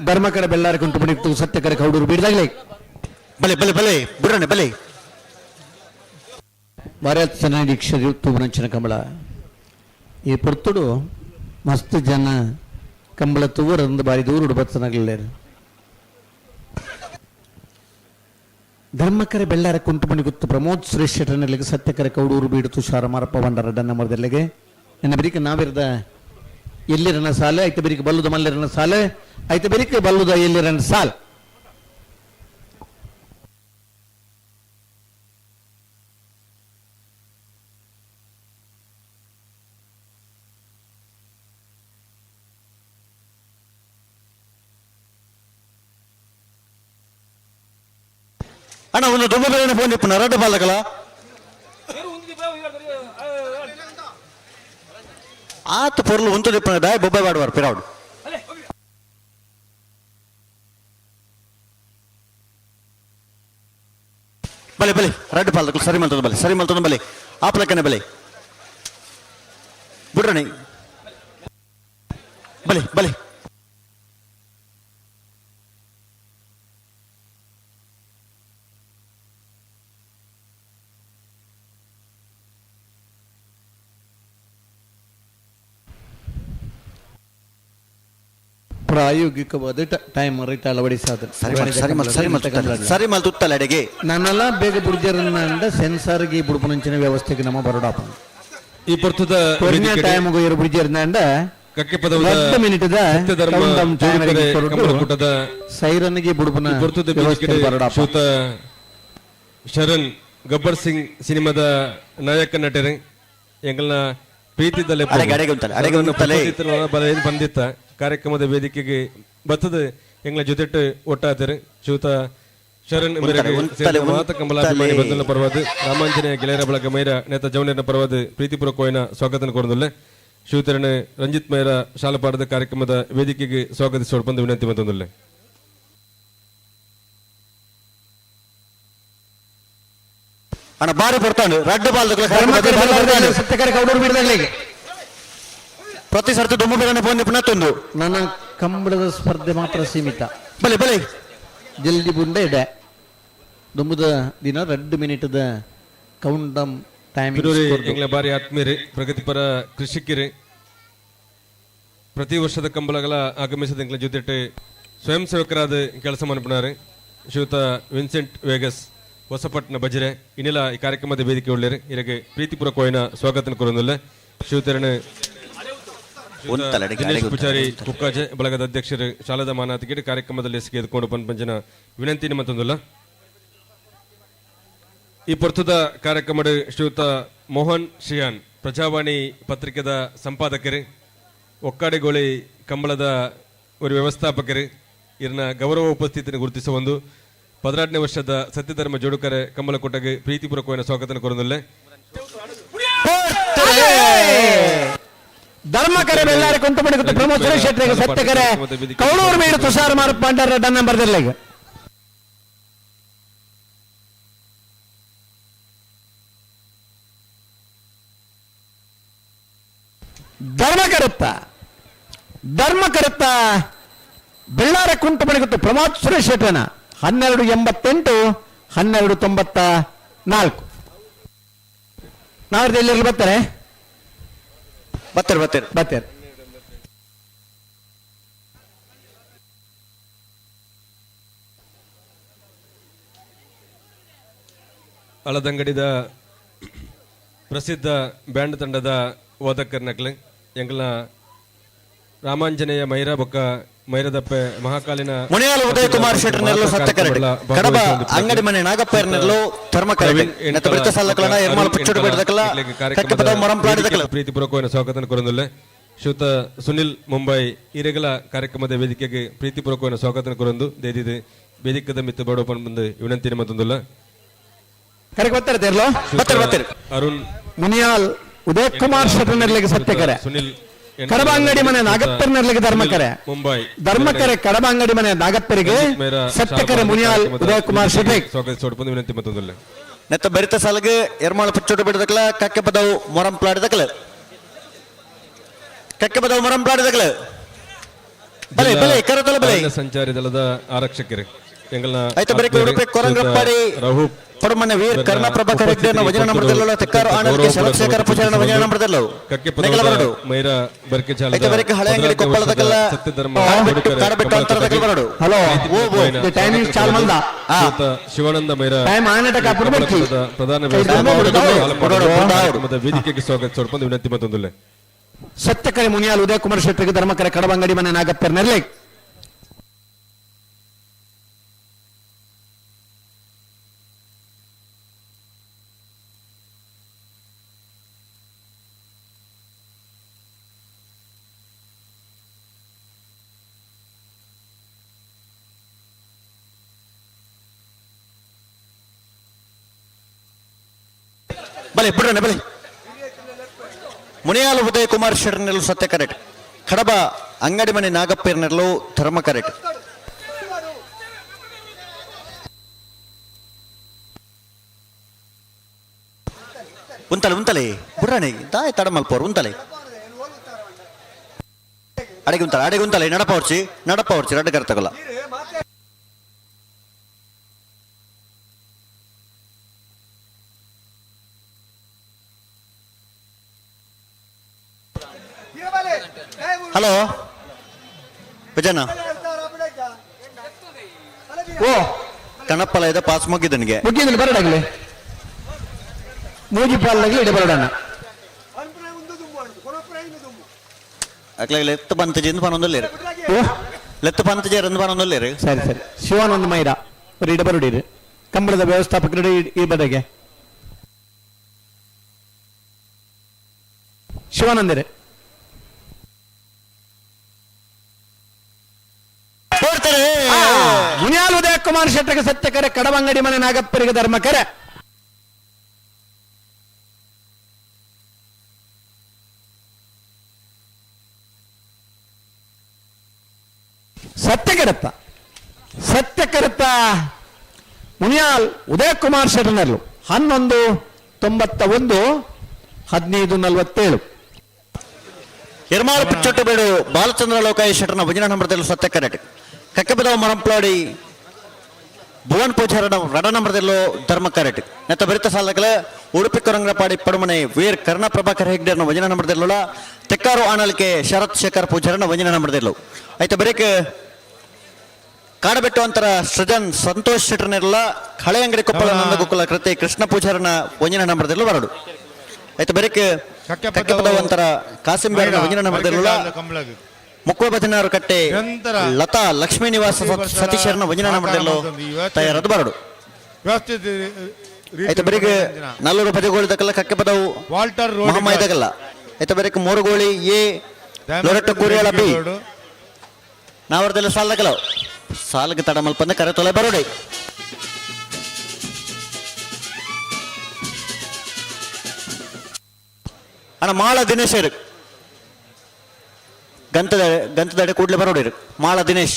S1: ಧರ್ಮಕರ ಬೆಳ್ಳಾರ ಕುಂಟು ಬಣಿತು ಸತ್ಯಕರ ಕೌಡೂರು ಬೀಡ್ದಾಗ್ಲೇ.
S3: ಬಲೆ ಬಲೆ ಬಲೆ ಬುಡಣೆ ಬಲೆ.
S1: ಭಾರತ ದೀಕ್ಷೆ ತೂಬುನಂಚಿನ ಕಂಬಳ ಈ ಪೊರ್ತುಡು ಮಸ್ತ್ ಜನ ಕಂಬಳ ತೂವರಂದು ಬಾರಿ ದೂರುಡು ಬತ್ತನಗಲೇರು. ಧರ್ಮಕರ ಬೆಳ್ಳಾರ ಕುಂಟುಮಣಿ ಗುತ್ತು ಪ್ರಮೋದ್ ಸುರೇಶ್ ಶೆಟ್ಟರ್ನಲ್ಲಿಗೆ ಸತ್ಯಕರ ಕೌಡೂರು ಬೀಡು ತುಷಾರ ಮಾರಪ್ಪ ಬಂಡರ ಡನ್ನಮರದಲ್ಲಿಗೆ ನಿನ್ನ ಬಿರಿಕ ನಾವಿರದ ಎಲ್ಲಿರನ ಸಾಲೆ ಐತ ಬಿರಿಕ ಬಲ್ಲುದ ಮಲ್ಲಿರನ ಸಾಲೆ ಐತ ಬಿರಿಕ ಬಲ್ಲುದ ಎಲ್ಲಿರನ ಸಾಲ್.
S3: ಅಣ್ಣ ಒಂದು ದುಂಬ ಬೇರೆ ಫೋನ್ ಇಪ್ಪನ ರಡ್ಡು ಪಾಲ್ದಕ್ಕಲ ಆತ ಪೊರ್ಲು ಉಂತು ದಿಪ್ಪನ ದಾಯ್ ಬೊಬ್ಬೆ ಬಾಡುವಾರು ಪಿರಾవుಡು. ಬಲೆ ಬಲೆ ರಡ್ಡು ಪಾಲ್ದಕ್ಕಲು ಸರಿ ಮಲ್ತದ ಬಲೆ, ಸರಿ ಮಲ್ತದ ಬಲೆ, ಆಪ್ಲಕ್ಕನೆ ಬಲೆ, ಬುಡ್ರಣಿ ಬಲೆ ಬಲೆ.
S1: ಪ್ರಾಯೋಗಿಕವಾದ ಟೈಮ್ ರೈತ ಅಳವಡಿಸಾದ
S3: ಸರಿ ಮಲ್ ಸರಿ ಮಲ್ ಸರಿ ಮಲ್ ಸರಿ ಮಲ್ ತುತ್ತಲ ಅಡೆಗೆ.
S1: ನನ್ನೆಲ್ಲ ಬೇಗ ಬುಡ್ಜರನ್ನ ಸೆನ್ಸಾರ್ಗೆ ಬುಡ್ಪುನಂಚಿನ ವ್ಯವಸ್ಥೆಗೆ ನಮ್ಮ ಬರೋಡಾಪ.
S4: ಈ ಪೊರ್ತುದ
S1: ಟೈಮ್ ಇರು ಬುಡ್ಜರ್ನ
S4: ಕಕ್ಕೆ ಪದವದ
S1: ದೊಡ್ಡ ಮಿನಿಟ್ದ
S4: ಸತ್ಯಧರ್ಮ ಕಮಲಕೂಟದ
S1: ಸೈರನ್ಗೆ ಬುಡ್ಪುನ
S4: ಈ ಪೊರ್ತುದ
S1: ವ್ಯವಸ್ಥೆ ಬರೋಡಾಪ.
S4: ಶ್ರುತ ಶರಣ್ ಗಬ್ಬರ್ ಸಿಂಗ್ ಸಿನಿಮಾದ ನಾಯಕ ನಟರು ಎಂಗಲ್ನ ಪ್ರೀತಿದಲ್ಲೇ
S3: ಅಡೆಗೆ, ಅಡೆಗೆ ಉಂತಲೆ, ಅಡೆಗೆ ಉಂತಲೆ.
S4: ಬಂದಿತ್ತ ಕಾರ್ಯಕ್ರಮದ ವೇದಿಕೆಗೆ ಬತ್ತದ ಎಂಗ್ಲ ಜೊತೆಟ್ಟು ಒಟ್ಟಾದರು. ಶ್ರುತ ಶರಣ್
S3: ಉಂತಲೆ, ಉಂತಲೆ,
S4: ಮಾತ ಕಮಲಾಭಿಮಾನಿ
S3: ಉಂತಲೆ.
S4: ಬಂಧುల ಪರವಾದ ರಾಮಾಂಜನೇಯ ಗೆಳೆಯರ ಬಳಗ ಮೈರ ನೇತ ಜವನೇರನ ಪರವಾದ ಪ್ರೀತಿಪೂರ್ವಕವಾದ ಸ್ವಾಗತ ಕೋರದುಲ್ಲೆ. ಶಿವತರಣ ರಂಜಿತ್ ಮೈರ ಶಾಲಪಾಡದ ಕಾರ್ಯಕ್ರಮದ ವೇದಿಕೆಗೆ ಸ್ವಾಗತಿಸೋಡು ಬಂದು ವಿನಂತಿ ಮತ್ತೊಂದುಲ್ಲೆ.
S3: ಅಣ್ಣ ಬಾರಿ ಪೊರ್ತಾಂಡು ರಡ್ಡು ಪಾಲ್ದಕ್ಕಲು
S1: ಸತ್ಯಕರ ಕೌಡೂರು ಬೀಡ್ದಾಗ್ಲಿಗೆ
S3: ಪ್ರತಿ ಸರ್ತಿ ದುಂಬ ಬೇರೆ ಫೋನ್ ಇಪ್ಪನ ತಂದು.
S1: ನನ್ನ ಕಂಬಳದ ಸ್ಪರ್ಧೆ ಮಾತ್ರ ಸೀಮಿತ.
S3: ಬಲೆ ಬಲೆ.
S1: ಜಲ್ದಿ ಬುಂಡೆ ಇಡೆ ದುಂಬುದ ದಿನ 2 ಮಿನಿಟ್ದ count down time.
S4: ಪಿರೂರಿ ಎಂಗ್ಲ ಬಾರಿ ಆತ್ಮೀಯರು, ಪ್ರಗತಿಪರ ಕೃಷಿಕರು, ಪ್ರತಿ ವರ್ಷದ ಕಂಬಳಗಳ ಆಗಮಿಸಿದ ಎಂಗ್ಲ ಜೊತೆಟ್ ಸ್ವಯಂ ಸೇವಕರಾದ ಕೆಲಸ ಮನ್ಪುನಾರು ಶ್ರೀಯುತ ವಿನ್ಸೆಂಟ್ ವೇಗಸ್ ಹೊಸಪಟ್ಟಣ ಬಜಿರೆ ಇನ್ನೆಲ್ಲ ಈ ಕಾರ್ಯಕ್ರಮದ ವೇದಿಕೆ ಉಳ್ಳೇರು. ಇರಗೆ ಪ್ರೀತಿಪೂರ್ವಕವಾದ ಸ್ವಾಗತ ಕೋರೊಂದುಲ್ಲೆ. ಶ್ರೀಯುತರಣ
S3: ಉಂತಲೆ ಅಡೆಗೆ,
S4: ದಿನೇಶ್
S3: ಅಡೆಗೆ
S4: ಪೂಜಾರಿ ಕುಕ್ಕಾಜೆ ಬಳಗದ ಅಧ್ಯಕ್ಷರು ಶಾಲದ ಮಾನಾತಿಗೆ ಕಾರ್ಯಕ್ರಮದಲ್ಲಿ ಎಸೆಗೆದುಕೊಂಡು ಪಂಚಿನ ವಿನಂತಿ ಮತ್ತೊಂದುಲ್ಲ. ಈ ಪೊರ್ತುದ ಕಾರ್ಯಕ್ರಮದ ಶ್ರೀಯುತ ಮೋಹನ್ ಶ್ರೀಯಾನ್ ಪ್ರಜಾವಾಣಿ ಪತ್ರಿಕೆದ ಸಂಪಾದಕರು, ಒಕ್ಕಾಡಿಗೋಳಿ ಕಂಬಳದ ಒಂದು ವ್ಯವಸ್ಥಾಪಕರು, ಇರ್ನ ಗೌರವ ಉಪಸ್ಥಿತಿಯನ್ನು ಗುರುತಿಸುವ ಒಂದು 12ನೇ ವರ್ಷದ ಸತ್ಯಧರ್ಮ ಜೋಡುಕರೆ ಕಂಬಳಕೋಟಗೆ ಪ್ರೀತಿಪೂರ್ವಕವಾದ ಸ್ವಾಗತ ಕೋರದಲ್ಲೇ.
S1: ಧರ್ಮಕರೆ ಬೆಳ್ಳಾರಿ ಕುಂಟುಮಣಿ ಗುತ್ತು ಪ್ರಮೋದ್ ಸುರೇಶ್ ಶೆಟ್ಟರಿಗೆ ಸತ್ಯಕರೆ ಕೌಳೂರು ಮೇಡು ತುಷಾರ್ ಮಾರುತ್ ಪಾಂಡರ ಡನ್ ನಂಬರ್ ಈಗ. ಧರ್ಮಕರುತ್ತ ಧರ್ಮಕರುತ್ತ ಬೆಳ್ಳಾರ ಕುಂಟುಮಣಿ ಗುತ್ತು ಪ್ರಮೋದ್ ಸುರೇಶ್ ಶೆಟ್ಟರನ 12.88 12.94. ನಾವ್ದು ಎಲ್ಲೆಲ್ಲಿ ಬರ್ತಾರೆ?
S3: ಬರ್ತಾರೆ ಬರ್ತಾರೆ
S1: ಬರ್ತಾರೆ.
S4: ಅಳದಂಗಡಿದ ಪ್ರಸಿದ್ಧ ಬ್ಯಾಂಡ್ ತಂಡದ ವಾದಕರ್ನಕ್ಲೆ ಎಂಗ್ಲ ರಾಮಾಂಜನೇಯ ಮೈರಾ ಬೊಕ್ಕ ಮೈರದಪ್ಪೆ ಮಹಾಕಾಲಿನ
S3: ಮುನಿಯಾಲ ಉದಯ ಕುಮಾರ್ ಶೆಟ್ಟರ್ ನೆಲ್ಲು ಸತ್ಯಕರಡಿ ಕಡಬ ಅಂಗಡಿ ಮನೆ ನಾಗಪ್ಪ ನೆಲ್ಲು ಧರ್ಮಕರಡಿ ನೆತ್ತ ಬೆತ್ತ ಸಲ್ಲಕಲನ ಎರ್ಮಾಲ್ ಪುಚ್ಚುಡು ಬೇಡದಕಲ ಕಕ್ಕಪದ ಮೊರಂಪ್ಲಾಡಿದಕಲ.
S4: ಪ್ರೀತಿಪೂರ್ವಕವಾದ ಸ್ವಾಗತ ಕೋರದಲ್ಲೇ. ಶ್ರೀಯುತ ಸುನಿಲ್ ಮುಂಬೈ ಈರೆಗಲ ಕಾರ್ಯಕ್ರಮದ ವೇದಿಕೆಗೆ ಪ್ರೀತಿಪೂರ್ವಕವಾದ ಸ್ವಾಗತ ಕೋರಂದು ದೇದಿದೆ ವೇದಿಕದ ಮಿತ್ತ ಬಡೋಪನ್ ಬಂದು ವಿನಂತಿ ಮತ್ತೊಂದಿಲ್ಲ.
S1: ಕರೆಗೆ ಬರ್ತಾರೆ ತೇರ್ಲೋ?
S3: ಬರ್ತಾರೆ ಬರ್ತಾರೆ.
S4: ಅರುಣ್
S1: ಮುನಿಯಾಲ್ ಉದಯ್ ಕುಮಾರ್ ಶೆಟ್ಟರ್ನೆರ್ಲಿಗೆ ಸತ್ಯಕರೆ
S4: ಸುನಿಲ್
S1: ಕಡಬ ಅಂಗಡಿ ಮನೆ ನಾಗಪ್ಪರ್ನೆರ್ಲಿಗೆ ಧರ್ಮಕರೆ
S4: ಮುಂಬೈ
S1: ಧರ್ಮಕರೆ ಕಡಬ ಅಂಗಡಿ ಮನೆ ನಾಗಪ್ಪರಿಗೆ ಸತ್ಯಕರೆ ಮುನಿಯಾಲ್ ಉದಯ್ ಕುಮಾರ್ ಶೆಟ್ಟಿ
S4: ಸ್ವಾಗತಿಸೋಡು ವಿನಂತಿ ಮತ್ತೊಂದಿಲ್ಲ.
S3: ನೆತ್ತ ಬೆರಿತ ಸಾಲಗೆ ಎರ್ಮಾಳ ಪುಚ್ಚುಡು ಬೇಡದಕಲ ಕಕ್ಕೆಪದವು ಮೊರಂಪ್ಲಾಡಿದಕಲ ಕಕ್ಕೆಪದವು ಮೊರಂಪ್ಲಾಡಿದಕಲ ಬಲೆ ಬಲೆ ಕರತಲ ಬಲೆ.
S4: ಅರಣ್ಯ ಸಂಚಾರಿ ದಳದ ಆರಕ್ಷಕರು ಎಂಗಲ್ನ
S3: ಆಯ್ತು ಬರೀ ಉಡುಪಿ ಕೊರಂಗಪ್ಪಾಡಿ
S4: ರಘು
S3: ಪಡಮನೆ ವೀರ್ ಕರ್ಣ ಪ್ರಭಾಕರ್ ಹೆಗ್ಡೆ ವಜನ ನಂಬರ್ದಲ್ಲ ತೆಕ್ಕಾರು ಆನಂದ್ ಶರತ್ ಶೇಖರ ಪೂಜಾರನ ವಜನ ನಂಬರ್ದಲ್ಲ
S4: ಕಕ್ಕೆಪದವದ ಮೈರಾ ಬರ್ಕೆ ಚಾಲದ
S3: ಆಯ್ತು ಬರೀ ಹಳೆ ಅಂಗಡಿ ಕೊಪ್ಪಳದಕಲ್ಲ
S4: ಸತ್ಯಧರ್ಮ
S3: ಕಾಡಬೆಟ್ಟು ಕಾಡಬೆಟ್ಟು ಅಂತರದಕಲ ಬರಡು.
S1: ಹಲೋ
S3: ಓ ಓ
S1: ಟೈಮಿಂಗ್ ಚಾಲ್ ಮಂದ
S4: ಶ್ರೀಯುತ ಶಿವಾನಂದ ಮೈರಾ
S1: ಟೈಮ್ ಆನಟಕ ಅಪ್ಪು ಬರ್ಚಿ.
S4: ಕಪ್ಪಳದ ಪ್ರಧಾನ
S3: ಬಿಡೋಡು, ಬಿಡೋಡು.
S4: ಕಾರ್ಯಕ್ರಮದ ವೇದಿಕೆಗೆ ಸ್ವಾಗತಿಸೋಡು ವಿನಂತಿ ಮತ್ತೊಂದಿಲ್ಲ.
S1: ಸತ್ಯಕರೆ ಮುನಿಯಾಲ್ ಉದಯ್ ಕುಮಾರ್ ಶೆಟ್ಟಿಗೆ ಧರ್ಮಕರೆ ಕಡಬ ಅಂಗಡಿ ಮನೆ ನಾಗಪ್ಪರ್ನೆರ್ಲಿ.
S3: ಬಲೆ ಬಿಡೋಣ ಬಲೆ. ಮುನಿಯಾಲ ಉದಯ್ ಕುಮಾರ್ ಶೆಟ್ಟರ್ನೆಲ್ಲು ಸತ್ಯ ಕರೆಕ್ಟ್ ಕಡಬ ಅಂಗಡಿ ಮನೆ ನಾಗಪ್ಪರ್ನೆಲ್ಲು ಧರ್ಮ ಕರೆಕ್ಟ್. ಉಂತಲೆ ಉಂತಲೆ ಬುಡ್ರಾಣಿ ದಾಯ ತಡ ಮಲ್ಪೋರು ಉಂತಲೆ ಅಡಿಗೆ ಉಂತಲೆ ಅಡಿಗೆ ಉಂತಲೆ ನಡಪ ಹೊರ್ಚಿ ನಡಪ ಹೊರ್ಚಿ ರಡ್ಡು ಕರ್ತಗಲ್ಲ. ಹಲೋ ವಿಜಯಣ್ಣ.
S1: ಓ
S3: ಕಣಪ್ಪಲ ಇದೆ ಪಾಸ್ ಮುಗಿದನಿಗೆ.
S1: ಮುಗಿದಲ್ಲಿ ಬರಡಾಗ್ಲಿ ಮೂಜಿ ಪಾಲ್ನಾಗ್ಲಿ ಇಡ ಬರಡಣ್ಣ.
S3: ಅಕ್ಲೆ ಲೆತ್ತು ಪಂತಜಿಂದ ಪನೊಂದುಲ್ಲೇರು.
S1: ಓ
S3: ಲೆತ್ತು ಪಂತಜೆ ರಂದು ಪನೊಂದುಲ್ಲೇರು.
S1: ಸರಿ ಸರಿ ಶಿವಾನಂದ ಮೈರಾ ಬರೀ ಇಡ ಬರುಡಿರಿ ಕಂಬಳದ ವ್ಯವಸ್ಥಾಪಕರು ಈ ಬದಗೆ ಶಿವಾನಂದರೆ.
S3: ಕೊಡ್ತಾರೆ.
S1: ಮುನಿಯಾಲ್ ಉದಯ ಕುಮಾರ್ ಶೆಟ್ಟರಿಗೆ ಸತ್ಯಕರೆ ಕಡವಂಗಡಿ ಮನೆ ನಾಗಪ್ಪರಿಗೆ ಧರ್ಮಕರೆ. ಸತ್ಯಕರತ್ತ ಸತ್ಯಕರತ್ತ ಮುನಿಯಾಲ್ ಉದಯ ಕುಮಾರ್ ಶೆಟ್ಟರ್ನರ್ಲು 11.91 15.47.
S3: ಎರ್ಮಾಳು ಪಿಚ್ಚೊಟ್ಟು ಬೇಡು ಬಾಲಚಂದ್ರ ಲೋಕಾಯ ಶೆಟ್ಟರ್ನ ಭಜನಾ ನಂಬರದಲ್ಲಿ ಸತ್ಯ ಕರೆಕ್ಟ್ ಕಕ್ಕಬದವ ಮರಂಪ್ಲಾಡಿ ಭುವನ್ ಪೂಜಾರನ ರಡ ನಂಬರದಲ್ಲೋ ಧರ್ಮ ಕರೆಕ್ಟ್ ನೆತ್ತ ಬೆರಿತ ಸಾಲಕಲ ಉಡುಪಿ ಕೊರಂಗ್ರಪಾಡಿ ಪಡುಮನೆ ವೀರ್ ಕರ್ಣ ಪ್ರಭಾಕರ್ ಹೆಗ್ಡೆರ್ನ ಭಜನಾ ನಂಬರದಲ್ಲೋಳ ತೆಕ್ಕಾರು ಆನಲ್ಕೆ ಶರತ್ ಶೇಖರ್ ಪೂಜಾರನ ಭಜನಾ ನಂಬರದಲ್ಲೋ ಆಯ್ತು ಬರೀಕ್ ಕಾಡಬೆಟ್ಟು ಅಂತರ ಸೃಜನ್ ಸಂತೋಷ್ ಶೆಟ್ಟರ್ನೆಲ್ಲ ಹಳೆ ಅಂಗಡಿ ಕೊಪ್ಪಳ ನಂದಗೋಕುಲ ಕೃತಿ ಕೃಷ್ಣ ಪೂಜಾರನ ಒಂಜಿನ ನಂಬರದಲ್ಲೂ ಬರಡು ಆಯ್ತು ಬರೀಕ್ ಕಕ್ಕೆಪದವ ಅಂತರ ಕಾಸಿಂ ಬೇರನ ಒಂಜಿನ ನಂಬರದಲ್ಲೋಳ
S6: ಕಂಬಳಗ್
S3: ಮುಕ್ಕುವ ಬದಿನಾರು ಕಟ್ಟೆ
S6: ನಿರಂತರ
S3: ಲತಾ ಲಕ್ಷ್ಮೀ ನಿವಾಸ ಸತೀಶರನ ಒಂಜಿನ ನಂಬರದಲ್ಲೂ ತಯಾರದು ಬರಡು
S6: ವ್ಯವಸ್ಥಿತ
S3: ಆಯ್ತು ಬರೀಕ್ ನಲ್ಲೂರು ಪದಗೋಳಿ ದಕ್ಕಲ್ಲ ಕಕ್ಕೆಪದವು
S6: ವಾಲ್ಟರ್ ರೋಡ್
S3: ಮಹಮ್ಮಾಯ್ದಗಲ್ಲ ಆಯ್ತು ಬರೀಕ್ ಮೂರುಗೋಳಿ ಎ ಲೊರೆಟ್ಟ ಕೂರಿಯಾಳ ಬಿ ನಾವರದೆಲ್ಲ ಸಾಲದಕಲವು. ಸಾಲ್ಗೆ ತಡ ಮಲ್ಪಂದ ಕರೆ ತೊಲೆ ಬರೋಡೆ. ಅಣ್ಣ ಮಾಳ ದಿನೇಶ್ ಗಂತದ ಗಂತದಡೆ ಕೂಡ್ಲೆ ಬರೋಡಿರು ಮಾಳ ದಿನೇಶ್.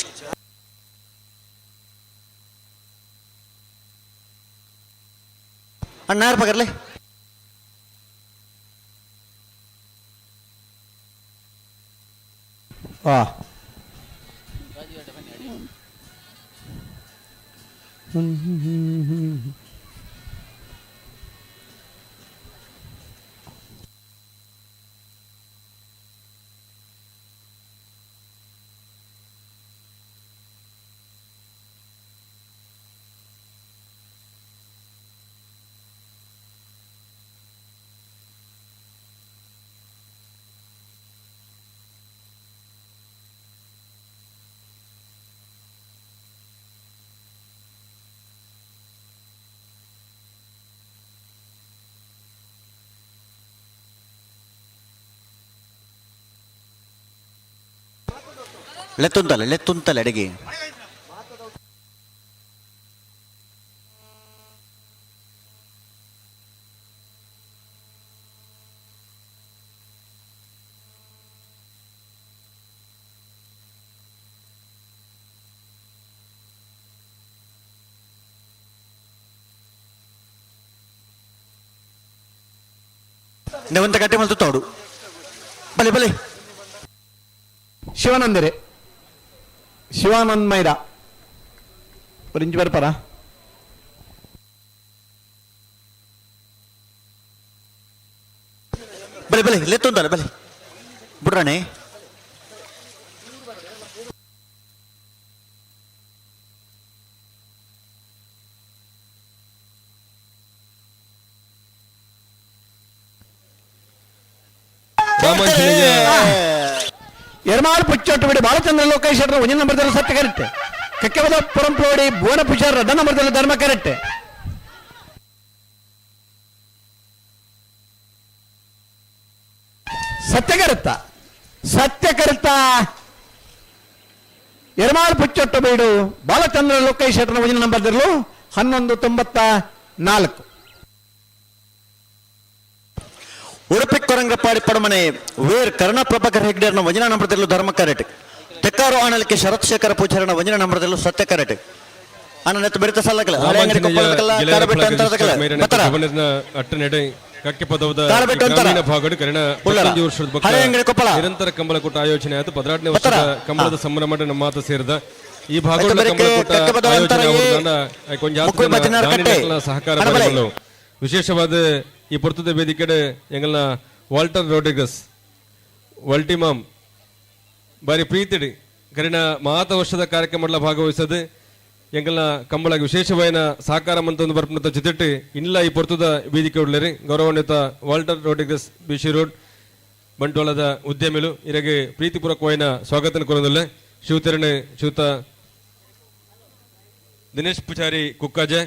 S3: ಅಣ್ಣ ಯಾರು ಪಕರ್ಲೆ?
S1: ವಾ
S3: ಲೆತ್ತುಂತಲೆ ಲೆತ್ತುಂತಲೆ ಅಡಿಗೆ. ನೆವಂತ ಕಟ್ಟೆ ಮಲ್ತು ತೋಡು ಬಲೆ ಬಲೆ.
S1: ಶಿವಾನಂದರೆ ಶಿವಾನಂದ್ ಮೈರಾ ಒಂದು ಇಂಚು ಬರ್ಪಾರ.
S3: ಬಲೆ ಬಲೆ ಲೆತ್ತುಂತಲೆ ಬಲೆ ಬುಡ್ರಾಣೆ.
S4: ರಾಮಾಂಜನೇಯ
S1: ಎರ್ಮಾಲ್ ಪುಚ್ಚೊಟ್ಟು ಬಿಡಿ ಬಾಲಚಂದ್ರ ಲೋಕೇಶ್ವರ ಒಂಜಿ ನಂಬರ್ ಸತ್ಯ ಕರೆಕ್ಟ್. ಕಕ್ಕೆವದ ಪುರಂಪ್ಲೋಡಿ ಭುವನ ಪುಷಾರ್ ರಡ್ಡ ನಂಬರ್ ಧರ್ಮ ಕರೆಕ್ಟ್. ಸತ್ಯ ಕರುತ್ತ ಸತ್ಯ ಕರುತ್ತ ಎರ್ಮಾಲ್ ಪುಚ್ಚೊಟ್ಟು ಬೀಡು ಬಾಲಚಂದ್ರ ಲೋಕೇಶ್ವರನ ಒಂಜಿ ನಂಬರ್ 11.94.
S3: ಉಡುಪಿ ಕೊರಂಗಪಾಡಿ ಪಡಮನೆ ವೇರ್ ಕರುಣಾ ಪ್ರಭಾಕರ್ ಹೆಗ್ಡೆರ್ನ ವಂಜನಾ ನಂಬರದಲ್ಲೂ ಧರ್ಮ ಕರೆಟ್. ತೆಕ್ಕಾರು ಆಣಲಿಕ್ಕೆ ಶರತ್ ಶೇಖರ ಪೂಜಾರನ ವಂಜನಾ ನಂಬರದಲ್ಲೂ ಸತ್ಯ ಕರೆಟ್. ಅಣ್ಣ ನೆತ್ತು ಬೆರಿತ ಸಾಲಕಲ್ಲ ಹಳೆ ಅಂಗಡಿ ಕೊಪ್ಪಳದಕಲ್ಲ ಕಾರಬೆಟ್ಟು ಅಂತರದಕಲ್ಲ ಬತ್ತರ
S4: ಅಟ್ಟನೆಡೆ ಕಕ್ಕೆ ಪದವದ
S3: ಕಾರಬೆಟ್ಟು ಅಂತರ.
S4: ಗ್ರಾಮೀಣ ಭಾಗಡು ಕರಿಣ
S3: ಉಳ್ಳರ.
S4: 15 ವರ್ಷದ ಬೊಕ್ಕ
S3: ಹಳೆ ಅಂಗಡಿ ಕೊಪ್ಪಳ.
S4: ನಿರಂತರ ಕಂಬಳಕೂಟ ಆಯೋಜನೆ ಆಯಿತು. 16ನೇ
S3: ಬತ್ತರ.
S4: ವರ್ಷದ ಕಂಬಳದ ಸಂಭ್ರಮ ನಮ್ಮ ಮಾತು ಸೇರಿದ ಈ ಭಾಗದ
S3: ಆಯ್ತು, ಬೆರಕೆ
S4: ಕಂಬಳಕೂಟ
S3: ಕಕ್ಕೆ ಪದವ
S4: ಆಯೋಜನೆ
S3: ಅಂತರ ಈ
S4: ಆಗುವುದನ್ನ ಕೊಂಚ
S3: ಮುಕ್ಕುಳಿ ಬತ್ತಿನಾರ್ ಕಟ್ಟೆ.
S4: ಸಹಕಾರ
S3: ಹಣಬಲೆ.
S4: ಬರಲು. ವಿಶೇಷವಾದ ಈ ಪೊರ್ತದ ವೇದಿಕೆಡೆ ಎಂಗಲ್ನ ವಾಲ್ಟರ್ ರೋಡ್ರಿಗಸ್ ವಲ್ಟಿಮಾಮ್ ಬಾರಿ ಪ್ರೀತಿಡಿ ಕರಿನ ಮಾತ ವರ್ಷದ ಕಾರ್ಯಕ್ರಮಗಳ ಭಾಗವಹಿಸದೆ ಎಂಗಲ್ನ ಕಂಬಳಗೆ ವಿಶೇಷವಾದ ಸಹಕಾರ ಮಂತೊಂದು ಬರ್ಪುನತ ಜೊತೆಟ್ ಇನ್ಲ ಈ ಪೊರ್ತದ ವೇದಿಕೆ ಉಳ್ಳೇರಿ ಗೌರವಾನ್ವಿತ Walter Rodrigues ಬಿಶಿ road ಬಂಟ್ವಾಳದ ಉದ್ಯಮಿಲು ಇರಗೆ ಪ್ರೀತಿಪೂರ್ವಕವಾದ ಸ್ವಾಗತ ಕೊರದಲ್ಲೇ ಶಿವತರಣೆ ಶಿವತ ದಿನೇಶ್ ಪೂಜಾರಿ ಕುಕ್ಕಾಜೆ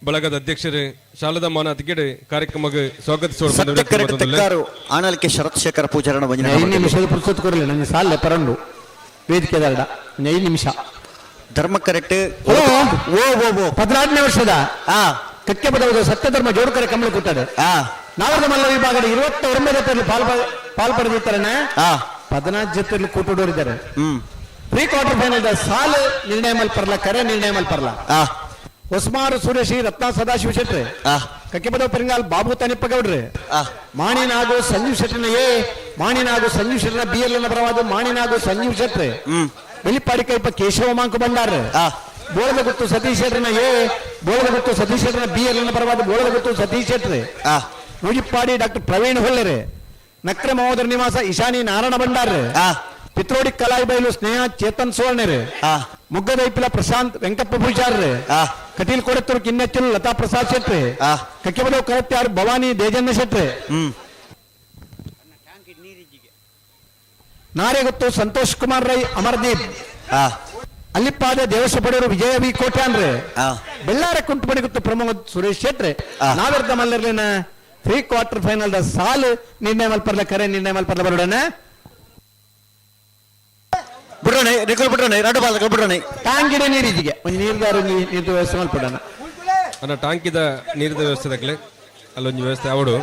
S4: ಬಳಗದ ಅಧ್ಯಕ್ಷರು ಶಾಲದ ಮಾನ ಅತಿಗೆಡೆ ಕಾರ್ಯಕ್ರಮಕ್ಕೆ
S3: ಸತ್ಯ ಕರೆಟ್
S4: ಸ್ವಾಗತಿಸುವ
S3: ತೆಕ್ಕಾರು ಆಣಲಿಕ್ಕೆ ಶರತ್ ಶೇಖರ ಪೂಜಾರನ ವಂಜನಾ
S1: 5
S3: ನಂಬರದಲ್ಲೂ.
S1: ನಿಮಿಷದ ಪುರ್ಸೊತ್ತು ಕೊರಲಿ ನನಗೆ ಸಾಲೆ ಪರಂಡು ವೇದಿಕೆ ದಾರಡ 5 ನಿಮಿಷ.
S3: ಧರ್ಮ ಕರೆಕ್ಟ್.
S1: ಓ.
S3: ಓ ಓ ಓ
S1: 16ನೇ ವರ್ಷದ
S3: ಆ
S1: ಕಕ್ಕೆ ಪದವದ ಸತ್ಯಧರ್ಮ ಜೋಡುಕರೆ ಕಂಬಳ ಕೂತಾಡೆ
S3: ಆ
S1: ನಾವರದ ಮಲ್ಲ ವಿಭಾಗದ 29 ಪಾಲ್ ಪಡೆದಿರ್ತಾರಣ್ಣ.
S3: ಆ
S1: 14 ಜೊತೆಯಲ್ಲಿ ಕೂಟುಡೋರಿದ್ದಾರೆ.
S3: ಹ್ಮ್
S1: pre quarter final ಸಾಲು ನಿರ್ಣಯ ಮಲ್ಪರ್ಲ ಕರೆ ನಿರ್ಣಯ ಮಲ್ಪರ್ಲ.
S3: ಆ
S1: ಹೊಸ್ಮಾರು ಸುರೇಶಿ ರತ್ನ ಸದಾಶಿವ ಶೆಟ್ರಿ
S3: ಆ
S1: ಕಕ್ಕೆಪದವ ಪೆರಿಂಗಾಲ್ ಬಾಬು ತನಿಪ್ಪ ಗೌಡ್ರಿ
S3: ಆ
S1: ಮಾಣಿನಾಗು ಸಂಜೀವ್ ಶೆಟ್ಟರ್ನ ಎ ಮಾಣಿನಾಗು ಸಂಜೀವ್ ಶೆಟ್ಟರ್ನ ಬಿ ಎಲ್ ಎನ್ ಪರವಾದ ಮಾಣಿನಾಗು ಸಂಜೀವ್ ಶೆಟ್ರಿ
S3: ಹ್ಮ್
S1: ಬೆಳಿಪಾಡಿ ಕೈಪ ಕೇಶವ ಮಾಂಕು ಬಂಡಾರ್
S3: ಆ
S1: ಬೋಳದಗುತ್ತು ಸತೀಶ್ ಶೆಟ್ಟರ್ನ ಎ ಬೋಳದಗುತ್ತು ಸತೀಶ್ ಶೆಟ್ಟರ್ನ ಬಿ ಎಲ್ ಎನ್ ಪರವಾದ ಬೋಳದಗುತ್ತು ಸತೀಶ್ ಶೆಟ್ರಿ
S3: ಆ
S1: ನೂಜಿಪ್ಪಾಡಿ ಡಾಕ್ಟರ್ ಪ್ರವೀಣ್ ಹೊಳ್ಳೆರೆ ನಕ್ರ ಮಹೋದರ ನಿವಾಸ ಇಶಾನಿ ನಾರಾಯಣ ಭಂಡಾರ್
S3: ಆ
S1: ಪಿತ್ರೋಡಿ ಕಲಾಯಿ ಬೈಲು ಸ್ನೇಹ ಚೇತನ್ ಸುವರ್ಣರು
S3: ಆ
S1: ಮುಗ್ಗದೈಪಿಲ ಪ್ರಶಾಂತ್ ವೆಂಕಪ್ಪ ಪೂಜಾರ್ರು
S3: ಆ
S1: ಕಟೀಲ್ ಕೊಡತ್ತೂರು ಕಿನ್ನಚ್ಚಲು ಲತಾ ಪ್ರಸಾದ್ ಶೆಟ್ರಿ
S3: ಆ.
S1: ಕಕ್ಕೆಬದವ್ ಕರತ್ಯಾರ್ ಭವಾನಿ ದೇಜಣ್ಣ ಶೆಟ್ರಿ
S3: ಹ್ಮ್
S1: ನಾರೆಗುತ್ತು ಸಂತೋಷ್ ಕುಮಾರ್ ರೈ ಅಮರ್ದೀಪ್
S3: ಆ
S1: ಅಲ್ಲಿಪ್ಪಾದ ದೇವಸಪಡೂರು ವಿಜಯ ವಿ ಕೋಟ್ಯಾನ್ರಿ
S3: ಆ
S1: ಬೆಳ್ಳಾರ ಕುಂಟುಪಡಿಗುತ್ತು ಪ್ರಮೋದ್ ಸುರೇಶ್ ಶೆಟ್ರಿ
S3: ಆ.
S1: ನಾವೆರ್ದ ಮಲ್ಲರ್ಲಿನ pre quarter final the ಸಾಲು ನಿರ್ಣಯ ಮಲ್ಪರ್ಲ ಕರೆ ನಿರ್ಣಯ ಮಲ್ಪರ್ಲ ಬರೋಡಣ.
S3: ಬುಡ್ರಣೆ ನಿಕುಲ್ ಬುಡ್ರಣೆ ರಡ್ಡು ಬಾಲಕ ಬುಡ್ರಣೆ.
S1: ಟಾಂಗಿಡ ನೀರಿಜಿಗೆ ಒಂಜಿ ನೀರ್ದಾರ ಒಂಜಿ ನೀರ್ದ ವ್ಯವಸ್ಥೆ ಮಲ್ಪಡಣ.
S4: ಅನ್ನ ಟಾಂಕಿದ ನೀರಿದ ವ್ಯವಸ್ಥೆ ದಕ್ಲೆ ಅಲ್ಲೊಂಜಿ ವ್ಯವಸ್ಥೆ ಅವಡು.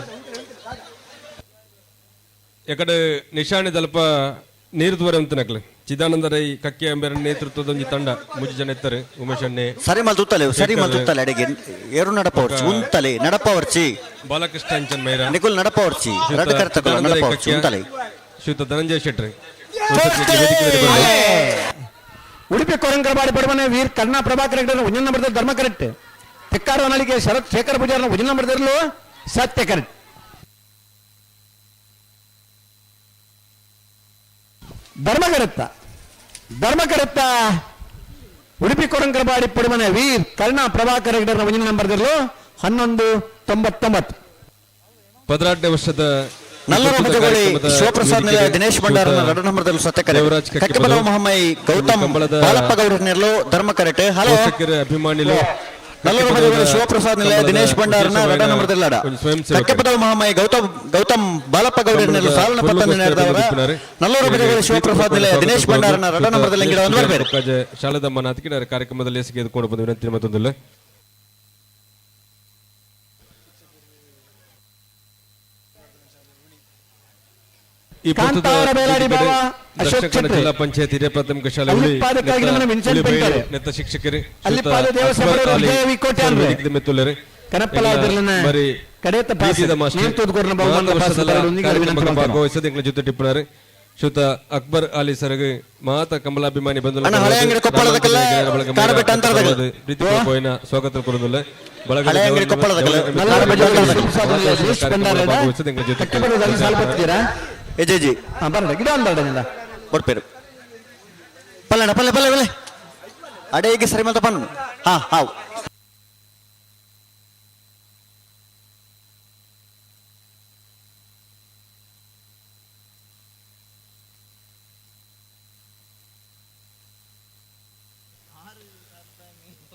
S4: ಎಕಡೆ ನಿಶಾಣಿ ದಲ್ಪ ನೀರು ದುವರೆ ಅಂತನಕ್ಲೆ ಚಿದಾನಂದ ರೈ ಕಕ್ಕೆ ಅಂಬೇರ ನೇತೃತ್ವದ ಒಂಜಿ ತಂಡ ಮುಜಿ ಜನ ಇತ್ತಾರೆ ಉಮೇಶ್ ಅಣ್ಣೆ.
S3: ಸರಿ ಮಲ್ ತುತ್ತಲೆ, ಸರಿ ಮಲ್ ತುತ್ತಲೆ. ಅಡಿಗೆ ಏರು ನಡಪವರ್ಚಿ, ಉಂತಲೆ ನಡಪವರ್ಚಿ.
S4: ಬಾಲಕೃಷ್ಣ ಅಂಚನ್ ಮೈರಾ.
S3: ನಿಕುಲ್ ನಡಪವರ್ಚಿ, ರಡ್ಡು ಕರ್ತಕುಲ
S4: ಚಿದಾನಂದ ರೈ
S3: ನಡಪವರ್ಚಿ
S4: ಕಕ್ಯ,
S3: ಉಂತಲೆ.
S4: ಶ್ರೀಯುತ ಧನಂಜಯ ಶೆಟ್ರಿ.
S1: ಉಡುಪಿ ಕೊರಂಕರಬಾಡಿ ಬಡವನ ವೀರ್ ಕರ್ಣ ಪ್ರಭಾಕರ್ ಹೆಗ್ಡೆ ಒಂಜಿ ನಂಬರ್ ಧರ್ಮ ಕರೆಕ್ಟ್. ತೆಕ್ಕಾರ ನಳಿಗೆ ಶರತ್ ಶೇಖರ್ ಪೂಜಾರ್ನ ಒಂಜಿ ನಂಬರ್ ಸತ್ಯ ಕರೆಕ್ಟ್. ಧರ್ಮಕರತ್ತ ಧರ್ಮಕರತ್ತ ಉಡುಪಿ ಕೊರಂಕರಬಾಡಿ ಪಡುಮನೆ ವೀರ್ ಕರ್ಣ ಪ್ರಭಾಕರ್ ಹೆಗ್ಡೆ ಒಂಜಿ ನಂಬರ್ 11.99.
S4: 12ನೇ ವರ್ಷದ
S3: ನಲ್ಲೂರ
S4: ಈ
S3: ಮಜಗೋಳಿ
S4: ಕಾರ್ಯಕ್ರಮದ
S3: ಶಿವಪ್ರಸಾದ್ ನಿಲಯ
S4: ವೇದಿಕೆಗೆ
S3: ದಿನೇಶ್ ಭಂಡಾರನ
S4: ಶ್ರೀಯುತ
S3: ರಡ ನಂಬರ್ದಲ್ಲಿ ಸತ್ಯ ಕರೆ.
S4: ದೇವರಾಜ್ ಕಕ್ಕೆ
S3: ಕಕ್ಕೆಬಲವ
S4: ಬದಲು
S3: ಮಹಮ್ಮೈ ಗೌತಮ್
S4: ಕಂಬಳದ
S3: ಬಾಲಪ್ಪ ಗೌಡ ನೆರಳು ಧರ್ಮ ಕರೆಟೆ. ಹಲೋ.
S4: ಪೋಷಕರ ಅಭಿಮಾನಿಲು
S3: ನಲ್ಲೂರ ಮಜಗೋಳಿ ಶಿವಪ್ರಸಾದ್ ನಿಲಯ ದಿನೇಶ್ ಭಂಡಾರನ ರಡ ನಂಬರ್ದಲ್ಲಿ ಅಡ.
S4: ಸ್ವಯಂ ಸೇವಕರು.
S3: ಕಕ್ಕೆಪದವ ಮಹಮ್ಮೈ ಗೌತಮ್ ಗೌತಮ್ ಬಾಲಪ್ಪ ಗೌಡ ನೆರಳು ಸಾಲನ ಪತ್ತನ್ನು ನಡೆದವರ. ನಲ್ಲೂರ ಮಜಗೋಳಿ ಶಿವಪ್ರಸಾದ್ ನಿಲಯ ದಿನೇಶ್ ಭಂಡಾರನ ರಡ ನಂಬರ್ದಲ್ಲಿ ಗಿಡವನ್ನು ಬರಬೇರು.
S4: ಶಾಲದಮ್ಮ ನಾತಿಕಿಡರ ಕಾರ್ಯಕ್ರಮದಲ್ಲಿ ಎಸೆಗೆದುಕೊಂಡು ಬಂದ ವಿನಂತಿ ಮತ್ತೊಂದಿಲ್ಲ. ಈ ಪುಸ್ತಕದ
S1: ಕಾಂತಾವರ ಬೇಲಾಡಿ
S4: ವೇದಿಕೆಗೆ
S1: ಬಾವ ಅಶೋಕ್
S4: ದಕ್ಷಿಣ ಕನ್ನಡ
S1: ಛತ್ರಿ.
S4: ಜಿಲ್ಲಾ ಪಂಚಾಯತ್ ಹಿರಿಯ ಪ್ರಾಥಮಿಕ ಶಾಲೆ ಹುಳಿ
S1: ಅಲ್ಲಿಪ್ಪಾದಕ್ಕಾಗಿ
S4: ನೆತ್ತ
S1: ನಮ್ಮನ್ನ ವಿನ್ಸೆಂಟ್
S4: ಹುಲಿ ಬೈಲು
S1: ಪೆಂಟರ್.
S4: ನೆತ್ತ ಶಿಕ್ಷಕರು ಶ್ರೀಯುತ
S1: ಅಲ್ಲಿಪ್ಪಾದ ದೇವಸ್ಥಾನ
S4: ಅಕ್ಬರ್ ಅಲಿ
S1: ವಿಜಯ ವಿ ಕೋಟ್ಯಾನ್
S4: ಸರ್ ವೇದಿಕೆದ ಮೆತ್ತುಲ್ಲರು.
S1: ಕನಪ್ಪಲ
S4: ಎಂಗ್ಲ
S1: ಇದ್ರಲ್ಲಿನ
S4: ಬರಿ
S1: ಕಡೇತ ಪಾಸ್.
S4: ಪ್ರೀತಿದ ಮಾಸ್ಟರ್.
S1: ನೀರು ತೂದುಕೊರ್ನ ಬಹುಮಾನದ
S4: ಮಾತ
S1: ಪಾಸ್
S4: ವರ್ಷದ
S1: ತರಲು
S4: ಕಾರ್ಯಕ್ರಮಕ್ಕೆ
S1: ವಿನಂತಿ ಮಾಡ್ತೇನೆ.
S4: ಭಾಗವಹಿಸದೆ ಎಂಗ್ಲ ಜೊತೆ ಟಿಪ್ಪಣರು ಶ್ರೀಯುತ ಅಕ್ಬರ್ ಅಲಿ ಸರ್ಗ್ ಮಾತ ಕಮಲಾಭಿಮಾನಿ ಬಂಧುಲ
S3: ಅಣ್ಣ, ಹಳೆ ಅಂಗಡಿ ಕೊಪ್ಪಳದಕ್ಕೆಲ್ಲ ಕಾಡಬೆಟ್ಟ ಅಂತರದಲ್ಲ.
S4: ಪ್ರೀತಿಪೂರ್ವಕವಾಯಿನ ಸ್ವಾಗತ ಕೊಡುವುದಿಲ್ಲ. ಬಳಗದ
S3: ಹಳೆ ಅಂಗಡಿ ಕೊಪ್ಪಳದಕ್ಕೆಲ್ಲ
S1: ನಲ್ಲೂರ ಮಜಗೋಳಿ ಶಿವಪ್ರಸಾದ್ ನಿಲಯ
S4: ಮಾತ
S1: ದಿನೇಶ್
S4: ವರ್ಷದ
S1: ಭಂಡಾರನ
S4: ಭಾಗವಹಿಸದೆ ಎಂಗ್ಲ ಜೊತೆ
S1: ಕಕ್ಕೆಪದವದಲ್ಲಿ ಸಾಲು ಬತ್ತೀರಾ?
S3: ಎಜೆಜಿ.
S1: ಹಾ, ಬರಡ ಗಿಡ ಒಂದರಡ.
S3: ಕೊಡ್ಪೇರು ಪಲ್ಲೆಣ ಪಲ್ಲೆ ಪಲ್ಲೆ ಪಲ್ಲೆ ಅಡೇಗೆ ಸರಿ ಮಲ್ತ ಪನ್ನು ಹಾ ಹಾವು.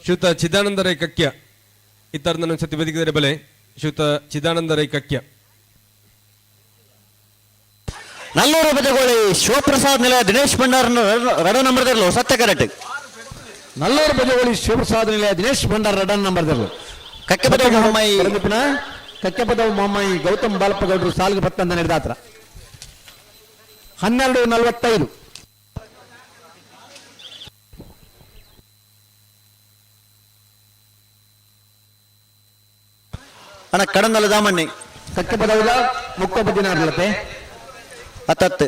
S4: ಶ್ರೀಯುತ ಚಿದಾನಂದ ರೈ ಕಕ್ಯ ಇತ್ತಾರ ನನ್ನ ಸತಿ ಬದುಕಿದರೆ ಬೆಲೆ ಶ್ರೀಯುತ ಚಿದಾನಂದ ರೈ ಕಕ್ಯ.
S3: ನಲ್ಲೂರು ಬಜಗೋಳಿ ಶಿವಪ್ರಸಾದ್ ನಿಲಯ ದಿನೇಶ್ ಭಂಡಾರನ ರಡ ನಂಬರ್ದಿರಲು ಸತ್ಯ ಕರೆಕ್ಟ್.
S1: ನಲ್ಲೂರು ಬಜಗೋಳಿ ಶಿವಪ್ರಸಾದ್ ನಿಲಯ ದಿನೇಶ್ ಭಂಡಾರ ರಡನ್ ನಂಬರ್
S3: ಕಕ್ಕೆಪದವು ಮಹಮ್ಮೈ
S1: ಕಕ್ಕೆಪದವು ಮೊಹಮ್ಮೈ ಗೌತಮ್ ಬಾಲಪ್ಪ ಗೌಡರು ಸಾಲಿಗೆ ಪತ್ತಂದ ನಡೆದಾತ್ರ 12:45.
S3: ಅಣ್ಣ ಕಡಂದಲ ದಾಮಣ್ಣಿ.
S1: ಕಕ್ಕೆಪದವುದ ಮುಕ್ಕೋಪದಿನಾರ್ಲತೆ.
S3: ಹತ್ತತ್ತು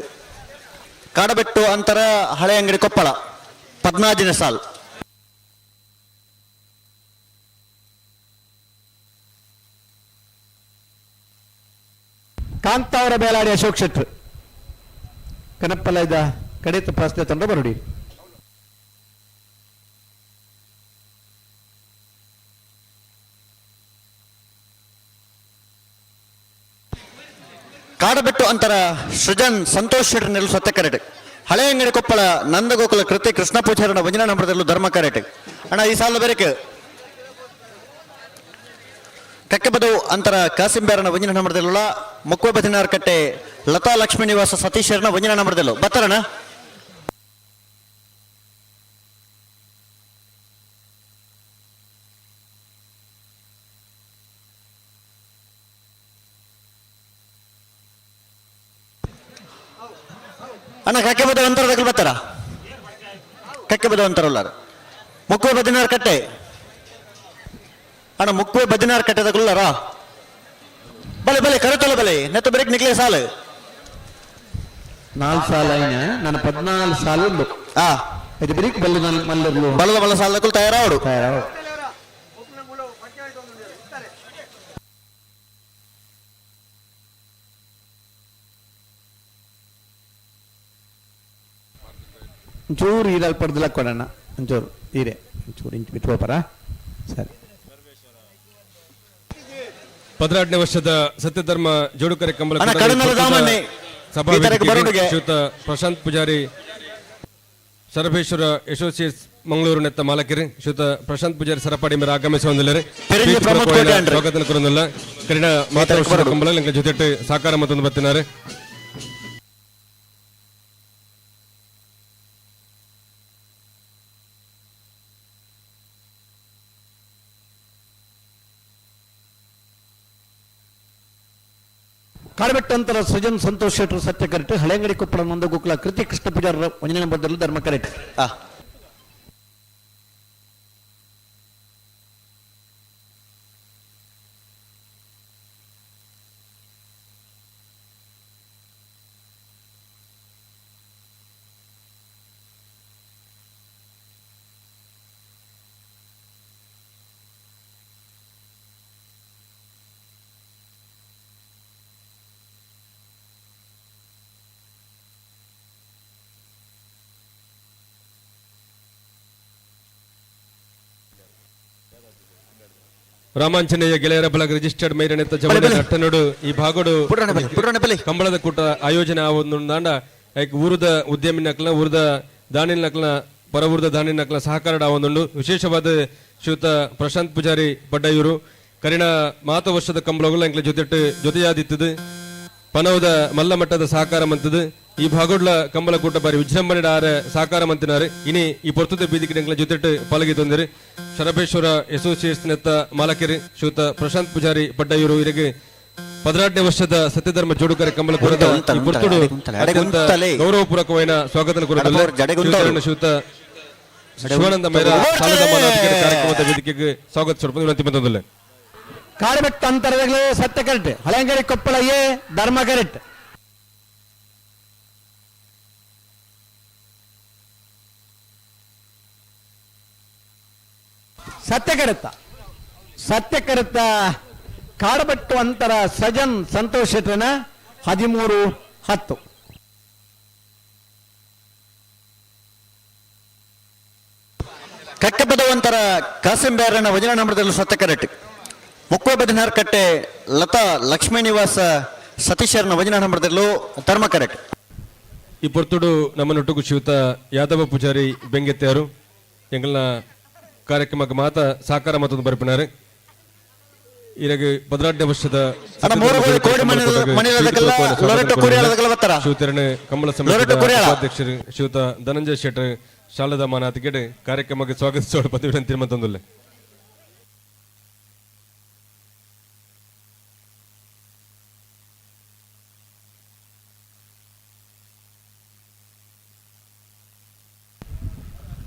S3: ಕಾಡಬೆಟ್ಟು ಅಂತರ ಹಳೆ ಅಂಗಡಿ ಕೊಪ್ಪಳ ಪದ್ನಾಜಿನ ಸಾಲ್.
S1: ಕಾಂತಾವರ ಬೇಲಾಡಿ ಅಶೋಕ್ ಶೆಟ್ರು ಕನಪ್ಪಲ ಇದ್ದ ಕಡೆತ ಪ್ರಶ್ನೆ ತಂಡ ಬರುಡಿ.
S3: ಕಾಡಬೆಟ್ಟು ಅಂತರ ಸೃಜನ್ ಸಂತೋಷ್ ಶೆಟ್ಟರ್ ನೆರಳು ಸತ್ಯ ಕರೆಟ್. ಹಳೆ ಅಂಗಡಿ ಕೊಪ್ಪಳ ನಂದಗೋಕುಲ ಕೃತಿ ಕೃಷ್ಣ ಪೂಜಾರನ ವಂಜನಾ ನಂಬರದಲ್ಲೂ ಧರ್ಮ ಕರೆಟ್. ಅಣ್ಣ ಈ ಸಾಲ ಬೇರೆಕ್ ಕಕ್ಕೆಬದವು ಅಂತರ ಕಾಸಿಂಬೇರನ ವಂಜನ ನಂಬರದಲ್ಲ ಮುಕ್ವ ಬದಿನಾರ್ ಕಟ್ಟೆ ಲತಾ ಲಕ್ಷ್ಮೀ ನಿವಾಸ ಸತೀಶರನ ವಂಜನ ನಂಬರದಲ್ಲೂ ಬತ್ತಾರಣ. ಅಣ್ಣ ಕಕ್ಕೆಬದ ಅಂತರದಾಗ ಬರ್ತಾರ ಕಕ್ಕೆಬದ ಅಂತಾರಲ್ಲ ಮುಕ್ಕುವೆ ಬದಿನಾರ್ ಕಟ್ಟೆ ಅಣ್ಣ ಮುಕ್ಕುವೆ ಬದಿನಾರ್ ಕಟ್ಟೆದಗುಲ್ಲಾರ ಬಲೆ ಬಲೆ ಕರತೊಲ ಬಲೆ ನೆತ್ತ ಬ್ರೇಕ್ ನಿಕ್ಲೆ ಸಾಲು.
S1: ನಾಲ್ ಸಾಲ ಐನ ನಾನು 14 ಸಾಲ ಉಂಡು.
S3: ಆ
S1: ಇದು ಬಿರಿಕ್ ಬಲ್ಲು ಮಲ್ಲರ್ಲು.
S3: ಬಲದ ಬಲ ಸಾಲದಕ್ಕೂ ತಯಾರಾವಡು.
S1: ತಯಾರಾವು. ಒಂಚೂರು ಈರಲ್ಲಿ ಪಡ್ದಲ್ಲ ಕೊಡೋಣ, ಒಂಚೂರು ಹೀರೆ ಒಂಚೂರು ಇಂಚು ಬಿಟ್ಟು ಹೋಗ್ಬಾರ ಸರಿ.
S4: 12ನೇ ವರ್ಷದ ಸತ್ಯಧರ್ಮ ಜೋಡುಕರೆ ಕಂಬಳ
S3: ಅಣ್ಣ,
S4: ಕೂಟದ
S3: ಕಡನಲ ದಾಮಣ್ಣೆ.
S4: ಸಭಾ
S3: ಈ ತರಕ್ಕೆ
S4: ವೇದಿಕೆಗೆ
S3: ಬರೋಣಿಗೆ.
S4: ಶ್ರೀಯುತ ಪ್ರಶಾಂತ್ ಪೂಜಾರಿ ಶರಭೇಶ್ವರ ಅಸೋಸಿಯೇಟ್ಸ್ ಮಂಗಳೂರು ನೆತ್ತ ಮಾಲಕರು ಶ್ರೀಯುತ ಪ್ರಶಾಂತ್ ಪೂಜಾರಿ ಸರಪಾಡಿ ಮೇರೆ ಆಗಮಿಸಿ ಹೊಂದಿಲ್ಲರು.
S3: ಪೆರಿಂಜೆ ಪ್ರಮೋದ್ ಕೋಟೆ ಅಂಡ್ರೆ.
S4: ಸ್ವಾಗತ ಕೊರೊಂದಿಲ್ಲ ಕರಿಣ ಮಾತಾ
S3: ಬರೋಡು.
S4: ಕಂಬಳ ಎಂಗ್ಲ ಜೊತೆ ಸಾಕಾರ ಮತ್ತೊಂದು ಬತ್ತಿನಾರೆ.
S1: ಕಾಡಬೆಟ್ಟಂತರ ಸೃಜನ್ ಸಂತೋಷ್ ಶೆಟ್ಟರು ಸತ್ಯ ಕರೆಕ್ಟ್. ಹಳೆಂಗಡಿ ಕೊಪ್ಪಳ ನಂದಗೋಕುಲ ಕೃತಿ ಕೃಷ್ಣ ಪೂಜಾರ ಒಂದನೇ ನಂಬರ್ದಲ್ಲಿ ಧರ್ಮ ಕರೆಕ್ಟ್.
S4: ರಾಮಾಂಜನೇಯ ಗೆಳೆಯರ ಬಳಗ ರಿಜಿಸ್ಟರ್ಡ್ ಮೈರನೆತ್ತ ಜವಳಿ ನಟ್ಟನೋಡು ಈ ಭಾಗಡು
S3: ಪುಡ್ರಣ ಬಲಿ, ಪುಡ್ರಣ ಬಲಿ.
S4: ಕಂಬಳದ ಕೂಟ ಆಯೋಜನೆ ಆವೊಂದು ದಾಂಡ ಐಕ್ ಊರದ ಉದ್ಯಮಿ ನಕ್ಲ ಊರದ ದಾನಿಲ್ ನಕ್ಲ ಪರ ಊರದ ದಾನಿಲ್ ನಕ್ಲ ಸಹಕಾರ ಆವೊಂದುಂಡು. ವಿಶೇಷವಾದ ಶ್ರೀಯುತ ಪ್ರಶಾಂತ್ ಪೂಜಾರಿ ಪಡ್ಡಯೂರು ಕರಿಣ ಮಾತ ವರ್ಷದ ಕಂಬಳಗಳು ಎಂಕ್ಲ ಜೊತೆ ಜೊತೆಯಾದಿತ್ತದು ಪನವದ ಮಲ್ಲ ಮಟ್ಟದ ಸಹಕಾರ ಮಂತದು. ಈ ಭಾಗೋಡ್ಲ ಕಂಬಳ ಕೂಟ ಬಾರಿ ವಿಜೃಂಭಣೆ ಆರ ಸಹಕಾರ ಮಂತಿನಾರು. ಇನಿ ಈ ಪೊರ್ತದ ಬೀದಿಗೆ ಎಂಕ್ಲ ಜೊತೆಟ್ಟು ಪಲಗಿ ತೊಂದರೆ ಶರಬೇಶ್ವರ ಅಸೋಸಿಯೇಷನ್ ಎತ್ತ ಮಾಲಕರು ಶ್ರೀಯುತ ಪ್ರಶಾಂತ್ ಪೂಜಾರಿ ಪಡ್ಡಯೂರು ಇವರಿಗೆ 16ನೇ ವರ್ಷದ ಸತ್ಯಧರ್ಮ ಜೋಡುಕರೆ ಕಂಬಳ ಕೂಟದ
S3: ಉಂಟು,
S4: ಈ ಪೊರ್ತುಡು
S3: ಉಂಟು,
S4: ಅತ್ಯಂತ
S3: ಉಂಟಲೆ.
S4: ಗೌರವಪೂರ್ವಕವಾದ ಸ್ವಾಗತ
S3: ಅಡಪೋರ್ ಜಡೆಗೆ ಉಂಟವ್ರು.
S4: ಶ್ರೀಯುತ ಶಿವಾನಂದ ಮೈರ ಸಾಲದ ಮಾನಾಧಿಕಾರಿ ಕಾರ್ಯಕ್ರಮದ ವೇದಿಕೆಗೆ ಸ್ವಾಗತ ಸ್ವಲ್ಪ ವಿನಂತಿ ಬಂದಲ್ಲ.
S1: ಕಾಡಬೆಟ್ಟ ಅಂತರದಾಗಲೇ ಸತ್ಯ correct. Haleyangadi Koppal A Dharma correct. ಸತ್ಯ ಕರೆಕ್ತ, ಸತ್ಯ ಕರೆಕ್ತ. ಕಾಡಬೆಟ್ಟು ಅಂತರ ಸಜನ್ ಸಂತೋಷ್ ಶೆಟ್ಟರನ 13-10.
S3: ಕಕ್ಕಬದವಂತರ ಕಾಸಿಂ ಬ್ಯಾರನ ವಜನ ನಂಬರದಲ್ಲಿ ಸತ್ಯ ಕರೆಕ್ಟ್. ಮುಕ್ಕೋ ಬದಿನಾರ್ ಕಟ್ಟೆ ಲತಾ ಲಕ್ಷ್ಮೀ ನಿವಾಸ ಸತೀಶರನ ವಜನ ನಂಬರದಲ್ಲೂ ಧರ್ಮ ಕರೆಕ್ಟ್.
S4: ಈ ಪೊರ್ತುಡು ನಮ್ಮನೊಟ್ಟುಗು ಶ್ರೀಯುತ ಯಾದವ ಪೂಜಾರಿ ಬೆಂಗೆತ್ತೆಯರು ಎಂಗಲ್ನ ಕಾರ್ಯಕ್ರಮಕ್ಕೆ ಮಾತ ಸಹಕಾರ ಮತ್ತೊಂದು ಬರ್ಪಿನಾರು. ಇರಗೆ 16ನೇ ವರ್ಷದ
S3: ಅಣ್ಣ, ಮೂರು ಗೋಲಿ ಕೋಡಿ ಮನೆಯದಕ್ಕೆಲ್ಲ ಲೊರೆಟೊ ಕುರಿಯಾಳದಕ್ಕೆಲ್ಲ ಬರ್ತಾರ?
S4: ಶಿವತರಣ ಕಂಬಳ ಸಮಿತಿಯ
S3: ಲೊರೆಟೊ ಕುರಿಯಾಳ.
S4: ಉಪಾಧ್ಯಕ್ಷರು ಶ್ರೀಯುತ ಧನಂಜಯ ಶೆಟ್ಟರ್ ಶಾಲದ ಮಾನಾತಿಗೆ ಕಾರ್ಯಕ್ರಮಕ್ಕೆ ಸ್ವಾಗತಿಸೋಣ ಪದವಿ ವಿನಂತಿ ಮತ್ತೊಂದಿಲ್ಲ.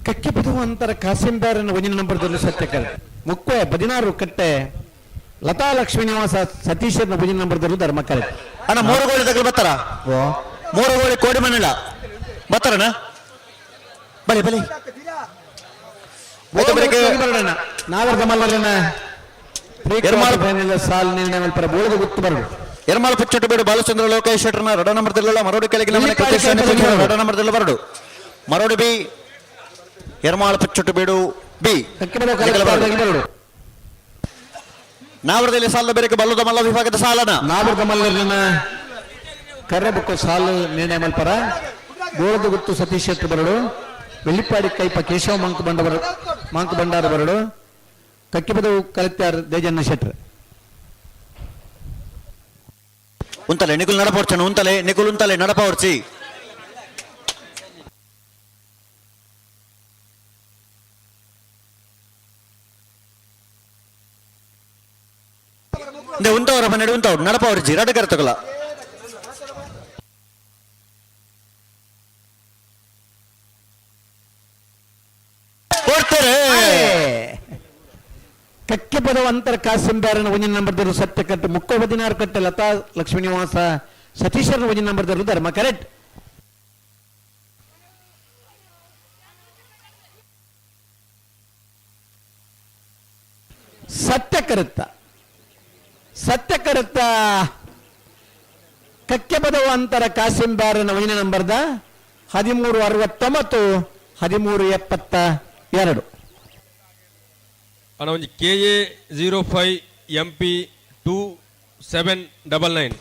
S1: ಕಕ್ಕೆ ಬದುವಂತರ ಕಾಸಿಂ ಬ್ಯಾರನ ಒಂದಿನ ನಂಬರ್ದಲ್ಲಿ ಸತ್ಯ ಕರೆಕ್ಟ್. ಮುಕ್ವೆ 16 ಕಟ್ಟೆ ಲತಾ ಲಕ್ಷ್ಮೀ ನಿವಾಸ ಸತೀಶರ್ನ ಒಂದಿನ ನಂಬರ್ದಲ್ಲೂ ಧರ್ಮ ಕರೆಕ್ಟ್.
S3: ಅಣ್ಣ, ಮೂರು ಗೋಲಿ ತಗಲ್ ಬರ್ತಾರ? ಮೂರು ಗೋಲಿ ಕೋಡಿ ಮನೆಲ್ಲ ಬರ್ತಾರಣ್ಣ? ಬಲಿ ಬಲಿ. ಆಯ್ತು, ಬೆಳಿಗ್ಗೆ
S1: ನಾಗರದ ಮಲ್ಲರನ್ನ ಸಾಲ್ ನಿರ್ಣಯ ಮಲ್ಪರ ಬೋಳದ ಗೊತ್ತು ಬರಡು.
S3: ಎರ್ಮಾಲ್ ಪುಚ್ಚಟ್ಟು ಬೇಡು ಬಾಲಚಂದ್ರ ಲೋಕೇಶ್ ಶೆಟ್ಟರ್ನ ರಡ ನಂಬರ್ದಲ್ಲ ಮರೋಡಿ ಕೆಳಗಿನ ಮನೆ ಕೃತಿಶ್ ರಡ ನಂಬರ್ದಲ್ಲ ಬರಡು. ಮರೋಡಿ ಬಿ ಎರ್ಮಾಲ್ ಪುಚ್ಚಟ್ಟು ಬೇಡು ಬಿ
S1: ಕಕ್ಕೆ ಬದವು ಬರಡು.
S3: ನಾವರದಲ್ಲಿ ಸಾಲದ ಬೇರೆ ಬಲ್ಲದ ಮಲ್ಲ ವಿಭಾಗದ ಸಾಲನ
S1: ನಾಗರದ ಮಲ್ಲರನ್ನ ಕರ್ರಬುಕ್ಕ ಸಾಲು ನಿರ್ಣಯ ಮಲ್ಪರ ಬೋಳದ ಗುತ್ತು ಸತೀಶ್ ಶೆಟ್ಟರ್ ಬರಡು. ಬೆಳ್ಳಿಪ್ಪಾಡಿ ಕೈಪ ಕೇಶವ ಮಂಕು ಬಂಡ ಮಂಕು ಭಂಡಾರ ಬರಡು. ಕಕ್ಕಿಬದವು ಕಲಿತ್ಯಾರ್ ದೇಜಣ್ಣ ಶೆಟ್ಟರ್.
S3: ಉಂತಲೆ ನಿಕುಲ್ ನಡಪೋರ್ಚಣ ಉಂತಲೆ ನಿಕುಲ್ ಉಂತಲೆ ನಡಪೋರ್ಚಿ. ಉಂತವರ ಮನೆ ಉಂತವ್ರು ನಡಪವರ್ಜಿ ರಡ ಕರ್ತಗಲ ಕೊಡ್ತಾರೆ.
S1: ಕಕ್ಕೆ ಪದವ ಅಂತರ ಕಾಸಿಂಬಾರನ ಒಂದಿನ ನಂಬರ್ದರು ಸತ್ಯ ಕಟ್ಟು. ಮುಕ್ಕೋ 16 ಕಟ್ಟೆ ಲತಾ ಲಕ್ಷ್ಮೀ ನಿವಾಸ ಸತೀಶರನ ಒಂದಿನ ನಂಬರ್ದರು ಧರ್ಮ ಕರೆಕ್ಟ್. ಸತ್ಯ ಕರುತ್ತ, ಸತ್ಯ ಕರುತ್ತ. ಕಕ್ಕೆ ಪದವು ಅಂತರ ಕಾಸಿಂಬಾರನ ಒಂದಿನ ನಂಬರ್ದ 13 69 13 72.
S4: ಅಣ್ಣ, ಒಂಜಿ KA 05 MP 2799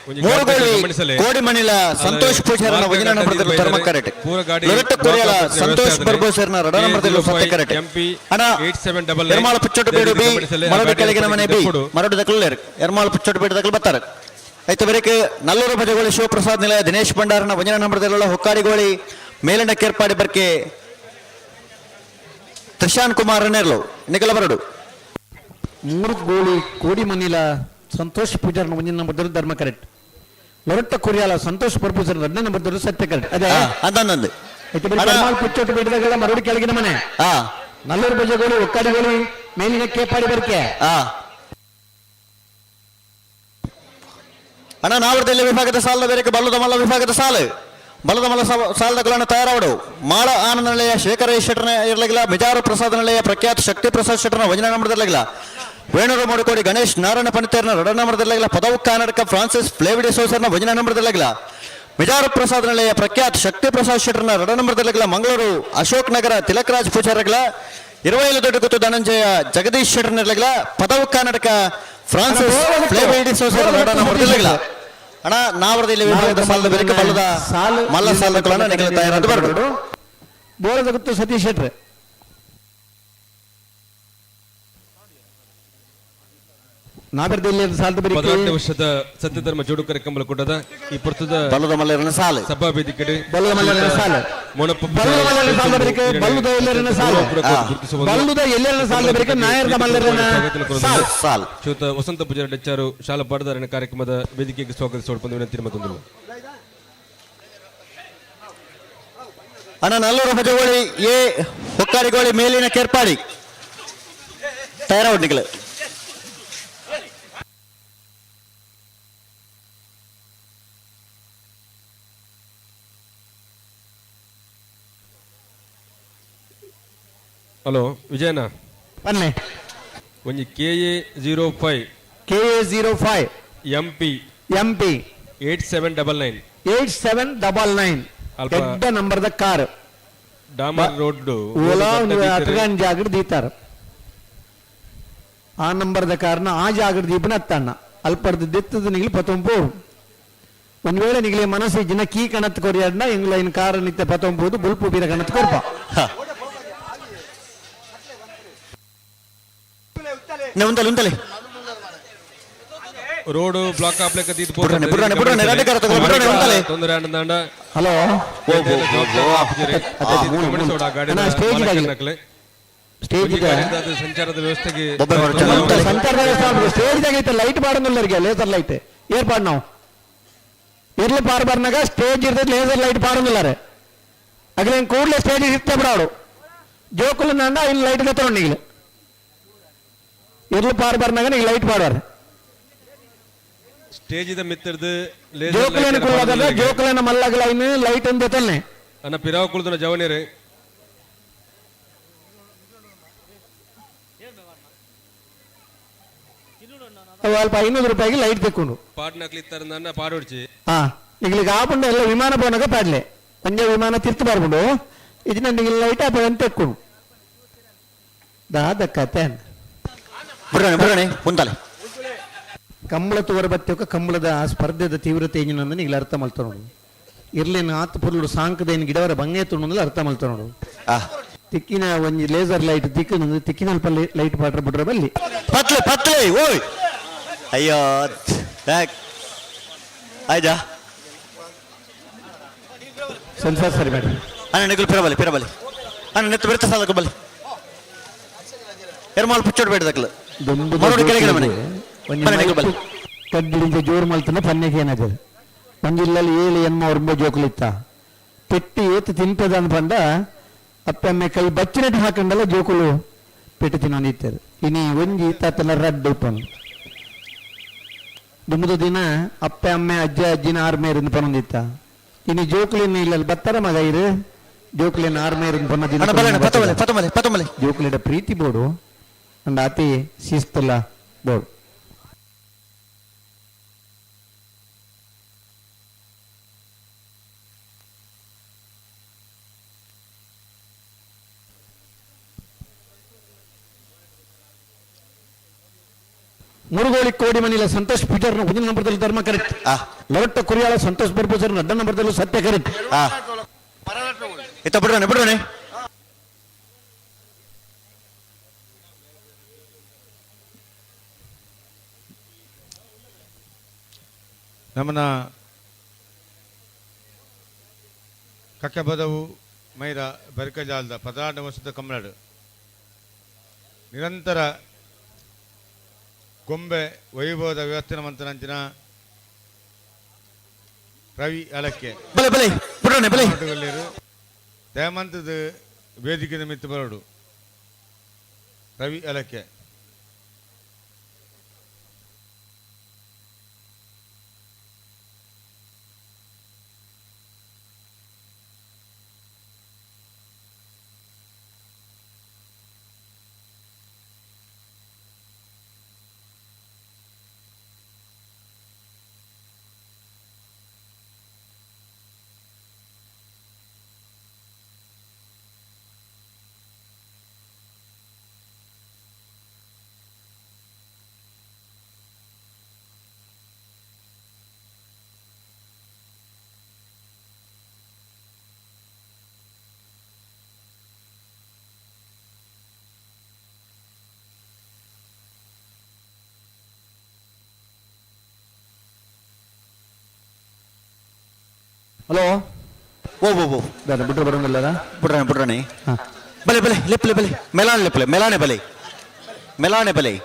S4: ಒಂಜಿ
S3: ಮೂರು
S4: ಗಾಡಿ
S3: ಗೋಲಿ
S4: ಗಮನಿಸಲೆ.
S3: ಕೋಡಿ ಮಣಿಲ ಸಂತೋಷ್ ಪೂಜಾರನ ಒಂದಿನ ನಂಬರ್ದಲ್ಲಿ ಧರ್ಮ ಕರೆಕ್ಟ್.
S4: ಪೂರ ಗಾಡಿ
S3: ಲೊರೆಟ್ಟ ಕುರಿಯಾಳ
S4: ಬ್ಲಾಕ್ ಆಫೀಸ್
S3: ಸಂತೋಷ್
S4: ವ್ಯವಸ್ಥೆ
S3: ಬರ್ಬೋಸರ್ನ ರಡ ನಂಬರ್ದಲ್ಲಿ ಸತ್ಯ ಕರೆಕ್ಟ್.
S4: MP
S3: ಅಣ್ಣ,
S4: 8799
S3: ಎರ್ಮಾಳ ಪುಚ್ಚಟ್ಟು ಬೇಡು ಬಿ
S4: ಗಮನಿಸಲೆ. ಆ
S3: ಮರಡು
S4: ಗಾಡಿ
S3: ಕೆಳಗಿನ ಮನೆ ಬಿ
S4: ದೆಪ್ಪುಡು.
S3: ಮರಡು ದಕ್ಕಲು ಎರ್ಮಾಳ ಪುಚ್ಚಟ್ಟು ಬೇಡು ದಕ್ಕಲು ಬರ್ತಾರೆ. ಆಯ್ತು, ಬರೀಕ್ ನಲ್ಲೂರು ಭಜಗೋಳಿ ಶಿವಪ್ರಸಾದ್ ನಿಲಯ ದಿನೇಶ್ ಭಂಡಾರನ ಒಂದಿನ ನಂಬರ್ದಲ್ಲೆಲ್ಲ ಹೊಕ್ಕಾಡಿಗೋಳಿ ಮೇಲಂಡ ಕೇರ್ಪಾಡಿ ಬರ್ಕೆ ತ್ರಿಶಾನ್ ಕುಮಾರ್ ನೇರ್ಲು ನಿಖಲ ಬರಡು.
S1: ಮೂರು ಗೋಳಿ ಕೋಡಿ ಮನಿಲ ಸಂತೋಷ್ ಪೂಜಾರನ ಒಂದಿನ ನಂಬರ್ದಲ್ಲಿ ಧರ್ಮ ಕರೆಕ್ಟ್. ಲೊರಟ್ಟ ಕುರಿಯಾಲ ಸಂತೋಷ್ ಪರ್ಪೂಸರ್ ರಡ್ಡ ನಂಬರ್ ಸತ್ಯ ಕರೆಕ್ಟ್ ಅದೇ.
S3: ಅಂತಂದು.
S1: ಇತ್ತೆ ಬರೀ ಪೆರ್ಮಾಳ್ ಪುಚ್ಚೋಟು ಬಿಟ್ಟದಾಗೆಲ್ಲ ಮರಡಿ ಕೆಳಗಿನ ಮನೆ. ನಲ್ಲೂರು ಬಜಗೋಳಿ ಒಕ್ಕಾಡಿಗೋಳಿ ಮೇಲಿನ ಕೇಪಾಡಿ ಬರ್ಕೆ.
S3: ಅಣ್ಣ, ನಾವರದಲ್ಲಿ ವಿಭಾಗದ ಸಾಲದ ಬೇರೆ ಬಲ್ಲದ ಮಲ್ಲ ವಿಭಾಗದ ಸಾಲು, ಬಲದ ಮಲ್ಲ ಸಾಲದ ಗುಲಾನ ತಯಾರಾವಡು. ಮಾಳ ಆನಂದ ನಿಲಯ ಶೇಖರ ಶೆಟ್ಟರ್ನ ಇರಲಿಲ್ಲ, ಮಿಜಾರು ಪ್ರಸಾದ ನಿಲಯ ಪ್ರಖ್ಯಾತ ಶಕ್ತಿ ಪ್ರಸಾದ್ ಶೆಟ್ಟರ್ನ ವಜನ ನಂಬರ್ದಿರಲಿಲ್ಲ, ವೇಣೂರು ಮಡುಕೋಡಿ ಗಣೇಶ್ ನಾರಾಯಣ ಪಣಿತೇರ್ನ ರಡ ನಂಬರ್ದಿರಲಿಲ್ಲ, ಪದವು ಕರ್ನಾಟಕ ಫ್ರಾನ್ಸಿಸ್ ಫ್ಲೇವಿಡಿ ಸೋಸರ್ನ ವಜನ ನಂಬರ್ದಿರಲಿಲ್ಲ, ಮಿಜಾರು ಪ್ರಸಾದ ನಿಲಯ ಪ್ರಖ್ಯಾತ ಶಕ್ತಿ ಪ್ರಸಾದ್ ಶೆಟ್ಟರ್ನ ರಡ ನಂಬರ್ದಿರಲಿಲ್ಲ, ಮಂಗಳೂರು ಅಶೋಕ್ ನಗರ ತಿಲಕರಾಜ್ ಪೂಜಾರಗಳ 25 ದೊಡ್ಡ ಗುತ್ತು ಧನಂಜಯ ಜಗದೀಶ್ ಶೆಟ್ಟರ್ನ ಇರಲಿಲ್ಲ, ಪದವು ಕರ್ನಾಟಕ ಫ್ರಾನ್ಸಿಸ್ ಫ್ಲೇವಿಡಿ ಸೋಸರ್ ರಡ ನಂಬರ್ದಿರಲಿಲ್ಲ. ಅಣ್ಣ, ನಾವರದಲ್ಲಿ ವಿಭಾಗದ ಸಾಲದ ಬೇರೆ ಬಲ್ಲದ
S1: ಸಾಲು
S3: ಮಲ್ಲ ಸಾಲದ ಕುಲನ ನಿಗಲ ತಯಾರಾದ ಬರಡು.
S1: ಬೋಳದ ಗುತ್ತು ಸತೀಶ್ ಶೆಟ್ರ್. ನಾಗರದಲ್ಲಿ ಸಾಲದ ಬರೀ
S4: 18 ವರ್ಷದ ಸತ್ಯಧರ್ಮ ಜೋಡುಕರೆ ಕಂಬಳ ಕೂಟದ ಈ ಪುರ್ತದ
S3: ಬಲ್ಲದ ಮಲ್ಲರನ ಸಾಲು.
S4: ಸಭಾ ವೇದಿಕೆಡೆ
S1: ಬಲ್ಲದ ಮಲ್ಲರನ ಸಾಲು.
S4: ಮೊಣಪ್ಪ
S1: ಬಲ್ಲದ ಮಲ್ಲರನ ಸಾಲದ ಬಳಿಕ ಬಲ್ಲದ ಎಲ್ಲರನ್ನ ಸಾಲು. ಬಲ್ಲದ ಎಲ್ಲರನ್ನ ಸಾಲದ ಬಳಿಕ ನಾಯರದ ಮಲ್ಲರನ್ನ ಸಾಲು.
S3: ಸಾಲು.
S4: ಶ್ರೀಯುತ ವಸಂತ ಪೂಜಾರಿ ಡಚ್ಚಾರು ಶಾಲಾ ಪಾಠದಾರನ ಕಾರ್ಯಕ್ರಮದ ವೇದಿಕೆಗೆ ಸ್ವಾಗತಿಸೋಡು ವಿನಂತಿ ಮತ್ತೊಂದು.
S3: ಅಣ್ಣ, ನಲ್ಲೂರು ಭಜಗೋಳಿ ಎ ಹೊಕ್ಕಾರಿಗೋಳಿ ಮೇಲಿನ ಕೇರ್ಪಾಡಿ ತಯಾರಾವಡ್ ನಿಗಲು.
S4: ಹಲೋ ವಿಜಯನ.
S1: ಬನ್ನಿ.
S4: ಒಂಜಿ KA 05
S1: KA 05
S4: MP
S1: MP
S4: 8799.
S1: 8799.
S4: ಅಲ್ಪ.
S1: ದೊಡ್ಡ ನಂಬರ್ದ ಕಾರ್.
S4: ಡಾಮರ್ ರೋಡ್.
S1: ಓಲಾ ಅಟ್ಗಾನ್ ಜಾಗಡ್ ದೀತಾರ. ಆ ನಂಬರ್ದ ಕಾರ್ನ ಆ ಜಾಗಡ್ ದೀಪನ ಅತ್ತಣ್ಣ ಅಲ್ಪರ್ದ ದಿತ್ತದ ನಿಗಲಿ ಪತ್ತೊಂಪು. ಒಂದ್ ವೇಳೆ ನಿಗಲಿ ಮನಸ್ಸು ಜಿನ ಕೀ ಕಣತ್ ಕೊರಿಯಾಡ್ನ ಎಂಗ್ಲ ಇನ್ ಕಾರ್ ನಿತ್ಯ ಪತ್ತೊಂಬೋದು ಬುಲ್ಪು ಬೀರ ಕಣತ್ ಕೊರ್ಪ.
S3: ಉಂತಲೆ ಉಂತಲೆ.
S4: ರೋಡ್ ಬ್ಲಾಕ್ ಆಪ್ಲೆಕ್ಕ ದೀತ್.
S3: ಬುಡ್ರನೆ, ಬುಡ್ರನೆ, ಬುಡ್ರನೆ, ರಡ್ಡು ಕರ ತಗೋ, ಬುಡ್ರನೆ, ಉಂತಲೆ.
S4: ತೊಂದರೆ ಆನಂದಾಂಡ.
S1: ಹಲೋ. ಅಣ್ಣ, ಸ್ಟೇಜ್ ಇದಾಗಲಿ. ಸ್ಟೇಜ್ ಇದೆ.
S4: ಸಂಚಾರದ ವ್ಯವಸ್ಥೆಗೆ
S3: ಬೊಬ್ಬೆ ಹೊರಚ, ಉಂತಲೆ.
S1: ಸಂಚಾರದ ವ್ಯವಸ್ಥೆ ಸ್ಟೇಜ್ ದಾಗ ಲೈಟ್ ಪಾಡೊಂದುಲ್ಲರಿಗೆ ಲೇಸರ್ ಲೈಟ್ ಏರ್ಪಾಡು ನಾವು ಇರ್ಲಿ ಪಾರ್ ಬರ್ನಾಗ ಸ್ಟೇಜ್ ಇರ್ತದೆ, ಲೇಸರ್ ಲೈಟ್ ಪಾಡೊಂದುಲ್ಲಾರೆ. ಅಗಲ ಕೂಡಲೇ ಸ್ಟೇಜ್ ಇರ್ತೆ ಬಿಡಾಡು ಜೋಕುಲು ನಂಡ ಇನ್ನು ಲೈಟ್ ತಗೊಂಡಿಗಿಲ್ಲ. ಇರ್ಲಿ ಪಾರ್ ಬರ್ನಾಗ ನೀವು ಲೈಟ್ ಪಾಡಾರ.
S4: ಸ್ಟೇಜ್ ಇದ ಮಿತ್ತರ್ದು.
S1: ಜೋಕುಲೇನ ಕುಳ್ಳಾಗಲ್ಲ, ಜೋಕುಲೇನ ಮಲ್ಲಾಗಲ ಇನ್ನು ಲೈಟ್ ಅಂತ ತಲ್ನೆ.
S4: ಅನ್ನ ಪಿರಾವ್ ಕುಳ್ದನ ಜವನೇರೆ.
S1: ಅಲ್ಪ 500 ರೂಪಾಯಿಗೆ ಲೈಟ್ ತೆಕ್ಕೊಂಡು.
S4: ಪಾಡ್ನಕ್ಲಿ ಇತ್ತಾರ ಪಾಡೋಡ್ಚಿ.
S1: ಹಾ, ನಿಗ್ಲಿಗೆ ಆಪುಂಡ ಎಲ್ಲ ವಿಮಾನ ಪೋನಾಗ ಪಾಡ್ಲೆ ಒಂಜೆ ವಿಮಾನ ತಿರ್ತು ಬರ್ಕೊಂಡು ಇದನ್ನ ನಿಗ್ಲಿ ಲೈಟ್ ಆಪ ಅಂತ ತೆಕ್ಕೊಂಡು ದಾದ ಕತೆ.
S3: ಬುಡ್ರನೆ, ಬುಡ್ರನೆ, ಉಂತಲೆ.
S1: ಕಂಬಳ ತೋರ ಬತ್ತಿಯೊಕ್ಕ ಕಂಬಳದ ಆ ಸ್ಪರ್ಧೆದ ತೀವ್ರತೆ ಎಂಜಿನಂದು ನಿಗ್ಲಿ ಅರ್ಥ ಮಲ್ತ ನೋಡು. ಇರ್ಲಿನ ಆತ್ ಪುರ್ಲು ಸಾಂಕದ ಏನು ಗಿಡವರ ಬಂಗೆ ತುಣ್ಣಂದ್ರೆ ಅರ್ಥ ಮಲ್ತ ನೋಡು. ತಿಕ್ಕಿನ ಒಂಜಿ ಲೇಸರ್ ಲೈಟ್ ತಿಕ್ಕಿನ ತಿಕ್ಕಿನ ಅಲ್ಪ ಲೈಟ್ ಪಾಟ್ರ ಬಿಡ್ರ ಬಲ್ಲಿ.
S3: ಪತ್ಲೆ ಪತ್ಲೆ, ಓಯ್ ಅಯ್ಯೋ, ಯಾಕ್ ಆಯ್ತಾ?
S1: ಸೆನ್ಸರ್ ಸರಿ ಮಾಡಿ.
S3: ಅಣ್ಣ, ನಿಗುಲು ಪಿರಬಲಿ ಪಿರಬಲಿ. ಅಣ್ಣ, ನೆತ್ತು ಬಿಡ್ತ ಸಾಲಕ್ಕೆ ಬಲ್ಲಿ ಎರ್ಮಾಲ್ ಪುಚ್ಚೋಡ್ ಬೇಡ ದಕ್ಲು.
S1: ದೊಂಬುದ
S3: ಮರೋಡು ಕೆಳಗಿನ ಮನೆ.
S1: ಒಂಜಿ
S3: ಮನೆ ನಿಗುಲು ಬಲ್ಲಿ.
S1: ಕಡ್ಡಿಡಿಂಚ ಜೋರು ಮಲ್ತನ ಪನ್ನೆಗೆ ಏನಾಗ್ತದೆ. ಒಂಜಿಲ್ಲಲ್ಲಿ ಏಳು ಎನ್ಮ ಒರ್ಂಬ ಜೋಕುಲಿತ್ತ ಪೆಟ್ಟಿ ಏತು ತಿನ್ಪದ ಪಂಡ ಅಪ್ಪಮ್ಮೆ ಕೈ ಬಚ್ಚಿನಟ್ಟು ಹಾಕೊಂಡಲ್ಲ ಜೋಕುಲು ಪೆಟ್ಟು ತಿನ್ನೊಂದಿತ್ತಾರೆ. ಇನಿ ಒಂಜಿ ತಾತಲ ರಡ್ಡು ಇಪ್ಪನು. ದುಂಬುದ ದಿನ ಅಪ್ಪೆ ಅಮ್ಮೆ ಅಜ್ಜ ಅಜ್ಜಿನ ಆರ್ಮೇರಿಂದ ಪನೊಂದಿತ್ತ. ಇನಿ ಜೋಕುಲಿನ ಇಲ್ಲಲ್ಲಿ ಬತ್ತರ ಮಗ ಇರು ಜೋಕುಲಿನ ಆರ್ಮೇರಿಂದ ಪನ್ನ ದಿನ.
S3: ಅಣ್ಣ ಬಲ್ಲಣ್ಣ, ಪತ್ತಮಲೆ ಪತ್ತಮಲೆ ಪತ್ತಮಲೆ.
S1: ಜೋಕುಲಿಡ ಪ್ರೀತಿ ಬೋಡು ಅಂಡ್ ಅತಿ ಶಿಸ್ತುಲ ಬೋಡು. ಮುರುಗೋಳಿ ಕೋಡಿ ಮನಿಲ ಸಂತೋಷ್ ಪೂಜಾರ್ನ ಒಂದಿನ ನಂಬರ್ದಲ್ಲಿ ಧರ್ಮ ಕರೆಕ್ಟ್. ಲೊಟ್ಟ ಕುರಿಯಾಳ ಸಂತೋಷ್ ಪೂಜಾರ್ ಅಡ್ಡ ನಂಬರ್ದಲ್ಲೂ ಸತ್ಯ ಕರೆಕ್ಟ್.
S3: ಇತ್ತ ಬಿಡ್ರನೆ, ಬಿಡ್ರನೆ.
S6: ನಮ್ಮನ ಕಕ್ಕೆಬದವು ಮೈರ ಬೆರ್ಕಜಾಲದ 16 ವರ್ಷದ ಕಮ್ಮನಾಡು ನಿರಂತರ ಗೊಂಬೆ ವೈಭವದ ವ್ಯವಸ್ಥೆನ ಮಂತನಂಚಿನ Ravi ಅಲಕ್ಕೆ.
S1: ಬಲೆ ಬಲೆ ಪುಡ್ರನೆ ಬಲೆ.
S6: ದಯಮಂತದ ವೇದಿಕೆ ನಿಮಿತ್ತ ಬರೋಡು ರವಿ ಅಲಕ್ಕೆ.
S1: ಹಲೋ ಓ ಓ ಓ
S5: ಬಿಟ್ಟರೆ ಬರೋಂಗಿಲ್ಲ.
S1: ಪುಡ್ರನೆ ಪುಡ್ರನೆ ಬಲೆ ಬಲೆ ಲೆಪ್ಲೆ ಬಲೆ ಮೆಲಾನೆ ಲೆಪ್ಲೆ ಮೆಲಾನೆ ಬಲೆ ಮೆಲಾನೆ ಬಲೆ.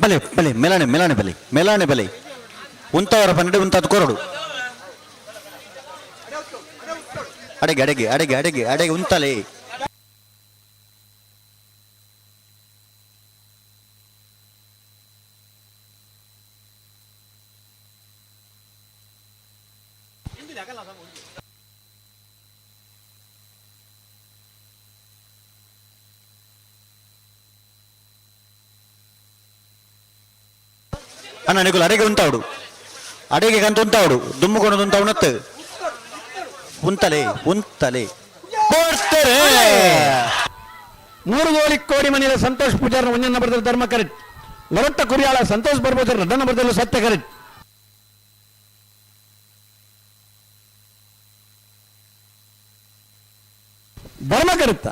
S1: ಬಲೆ ಬಲೆ ಮೆಲಾನೆ ಮೆಲಾನೆ ಬಲೆ ಮೆಲಾನೆ ಬಲೆ ಉಂತವರ ಪನ್ನಡೆ ಉಂತಾದ ಕೊರಡು ಅಡೆಗೆ ಅಡೆಗೆ ಅಡೆಗೆ ಅಡೆಗೆ ಅಡೆಗೆ ಉಂತಲೆ. ಅಣ್ಣ ನಿಕುಲು ಅಡೆಗೆ ಉಂತಾವಡು ಅಡೆಗೆ ಕಂತ ಉಂತಾವಡು ದುಮ್ಮುಕೊಂಡು ಉಂತಾವು ನತ್ತು ಉಂತಲೆ ಉಂತಲೆ ಬೋಡ್ತಾರೆ.
S2: ಮೂರು ಗೋಲಿ ಕೋಡಿ ಮನೆಯ ಸಂತೋಷ್ ಪೂಜಾರನ ಒಂಜನ ನಂಬರ್ದಲ್ಲಿ ಧರ್ಮ ಕರೆಕ್ಟ್. ಲೊರಟ್ಟ ಕುರಿಯಾಳ ಸಂತೋಷ್ ಬರ್ಬೋಜರ್ ರಡ್ಡ ನಂಬರ್ದಲ್ಲಿ ಸತ್ಯ ಕರೆಕ್ಟ್. ಧರ್ಮ ಕರುತ್ತ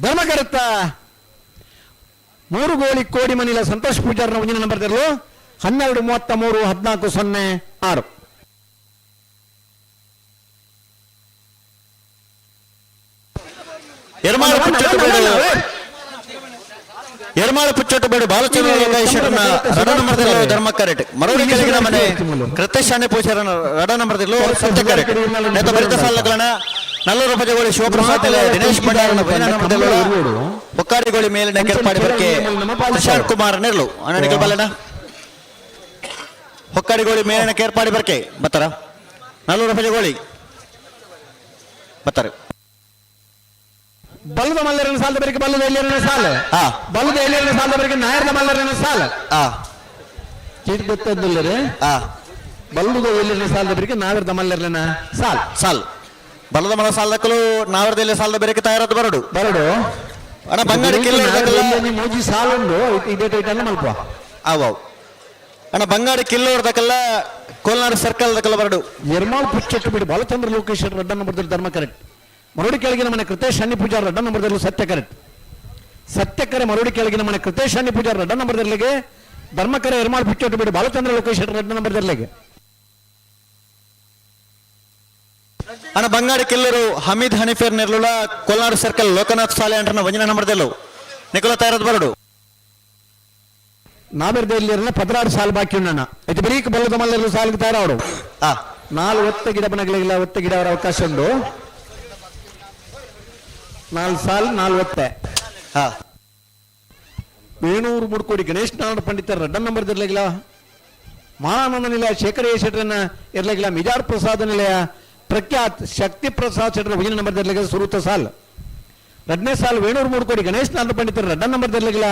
S2: ಧರ್ಮ ಕರುತ್ತ ಮೂರು ಗೋಲಿ ಕೋಡಿ ಮನಿಲ ಸಂತೋಷ್ ಪೂಜಾರನ ಒಂಜಿನ ನಂಬರ್ 12 33 14 0 6.
S1: ಎರ್ಮಾಳು ಪುಚ್ಚಟ್ಟು ಬೇಡು ಎರ್ಮಾಳು ಪುಚ್ಚಟ್ಟು ಬೇಡು ಬಾಲಚಂದ್ರ ಲೋಕೇಶ್ವರನ ರಡ ನಂಬರ್ದಿಲ್ಲ ಧರ್ಮ ಕರೆಕ್ಟ್. ಮರವಡಿ ಕೆಳಗಿನ ಮನೆ ಕೃತೇಶಾನೆ ಪೂಜಾರನ ರಡ ನಂಬರ್ದಿಲ್ಲ ಸತ್ಯ ಕರೆಕ್ಟ್. ನೇತ ಬರಿತ ಸಾಲಗಳನ್ನ ನಲ್ಲೂರು ಪಜಗೋಳಿ ಶಿವಪ್ರಸಾದ್ ನೆಲೆ ದಿನೇಶ್ ಭಂಡಾರನ ಭಜನ ನಂಬರ್ದಿಲ್ಲ ಒಕ್ಕಾಡಿಗೋಳಿ ಮೇಲಿನ ಕೆರ್ಪಾಡಿ ಬರ್ಕೆ ಪ್ರಶಾಂತ್ ಕುಮಾರ್ ನೆರ್ಲು ಅಣ್ಣ ಬಲ್ಲಣ್ಣ ಹೊಕ್ಕಾಡಿಗೋಳಿ ಮೇಲಿನ ಕೇರ್ಪಾಡಿ ಬರ್ಕೆ ಬತ್ತಾರ ನಲ್ಲೂರು ಪಜಗೋಳಿ ಬತ್ತಾರೆ.
S2: ಬಲ್ಲದ ಮಲ್ಲರನ ಸಾಲದ ಬರಿಗೆ ಬಲ್ಲದ ಎಲ್ಲಿರನ ಸಾಲ ಬಲ್ಲದ ಎಲ್ಲಿರನ ಸಾಲದ ಬರಿಗೆ ನಾಯರ್ನ ಮಲ್ಲರನ ಸಾಲ ಚೀಟ್ ಗೊತ್ತದ್ದಿಲ್ಲರೆ ಬಲ್ಲದ ಎಲ್ಲಿರನ ಸಾಲದ ಬರಿಗೆ ನಾವಿರದ ಮಲ್ಲರನ ಸಾಲ
S1: ಸಾಲ್ ಬಲದ ಮಲ ಸಾಲದಕ್ಕಲು ನಾವರದಲ್ಲಿ ಸಾಲದ ಬೇರೆ ತಯಾರಾದ ಬರಡು
S2: ಬರಡು
S1: ಅಣ್ಣ ಬಂಗಾಡಿ ಕಿಲ್ಲೋರ್ದಕ್ಕಲ್ಲ
S2: ಮೋಜಿ ಸಾಲ ಉಂಡು ಇದೇ ಟೈಟಲ್ ಮಲ್ಪ
S1: ಆವ್ ಅಣ್ಣ ಬಂಗಾಡಿ ಕಿಲ್ಲೋರ್ದಕ್ಕಲ್ಲ ಕೋಲ್ನಾಡು ಸರ್ಕಲ್ ದಕ್ಕಲ್ಲ ಬರಡು.
S2: ಎರ್ಮಾಳ್ ಪುಚ್ಚಟ್ಟು ಬಿಡಿ ಬಾಲಚಂದ್ರ ಲೋಕೇಶ್ ರಡ್ಡ ನಂಬರ್ದಲ್ಲಿ ಧರ್ಮ ಕರೆಕ್ಟ್. ಮರಡಿ ಕೆಳಗಿನ ಮನೆ ಕೃತೇಶ್ ಹಣ್ಣಿ ಪೂಜಾರ್ ರಡ್ಡ ನಂಬರ್ದಲ್ಲಿ ಸತ್ಯ ಕರೆಕ್ಟ್. ಸತ್ಯಕರೆ ಮರಡಿ ಕೆಳಗಿನ ಮನೆ ಕೃತೇಶ್ ಹಣ್ಣಿ ಪೂಜಾರ್ ರಡ್ಡ ನಂಬರ್ದಲ್ಲಿಗೆ ಧರ್ಮಕರೆ ಎರ್ಮಾಳ್ ಪುಚ್ಚಟ್ಟು ಬಿಡಿ ಬಾಲಚಂದ್ರ ಲೋಕೇಶ್ ರಡ್ಡ ನಂಬರ್ದಲ್ಲಿಗೆ.
S1: ಅಣ್ಣ ಬಂಗಾಡಿ ಕಿಲ್ಲೂರು ಹಮೀದ್ ಹನಿಫೇರ್ ನೆರ್ಲುಳ ಕೋಲ್ನಾಡು ಸರ್ಕಲ್ ಲೋಕನಾಥ್ ಸಾಲೆ ಅಂಟನ ವಂಜನ ನಂಬರ್ದಲ್ಲು ನಿಕೋಲ ತಯಾರದ ಬರಡು.
S2: ನಾವೆರ್ದೆಲ್ಲಿರನ 16 ಸಾಲು ಬಾಕಿ ಉಣ್ಣಣ್ಣ ಇದು ಬರೀಕ್ ಬಲ್ಲದ ಮಲ್ಲರು ಸಾಲಿಗೆ ತಯಾರಾವಡು. ನಾಲ್ ಒತ್ತ ಗಿಡ ಬನಗಳಿಲ್ಲ ಒತ್ತ ಗಿಡ ಅವರ ಅವಕಾಶ ಉಂಡು ನಾಲ್ ಸಾಲ್ ನಾಲ್ ಒತ್ತೆ. ವೇಣೂರು ಮುಡ್ಕೋಡಿ ಗಣೇಶ್ ನಾರಾಯಣ ಪಂಡಿತರ ರಡ್ಡ ನಂಬರ್ ಇರ್ಲಿಲ್ಲ ಮಾನಂದ ನಿಲಯ ಶೇಖರ ಶೆಟ್ಟರನ್ನ ಇರ್ಲಿಲ್ಲ ಮಿಜಾರ್ ಪ್ರಸಾದ ನಿಲಯ ಪ್ರಖ್ಯಾತ್ ಶಕ್ತಿ ಪ್ರಸಾದ್ ಶೆಟ್ಟರ ಭಜನೆ ನಂಬರ್ ಇರ್ಲಿಲ್ಲ ಸುರುತ ಸಾಲ್ ರಡ್ನೇ ಸಾಲ್ ವೇಣೂರು ಮುಡ್ಕೋಡಿ ಗಣೇಶ್ ನಾರಾಯಣ ಪಂಡಿತರ ರಡ್ಡ ನಂಬರ್ ಇರ್ಲಿಲ್ಲ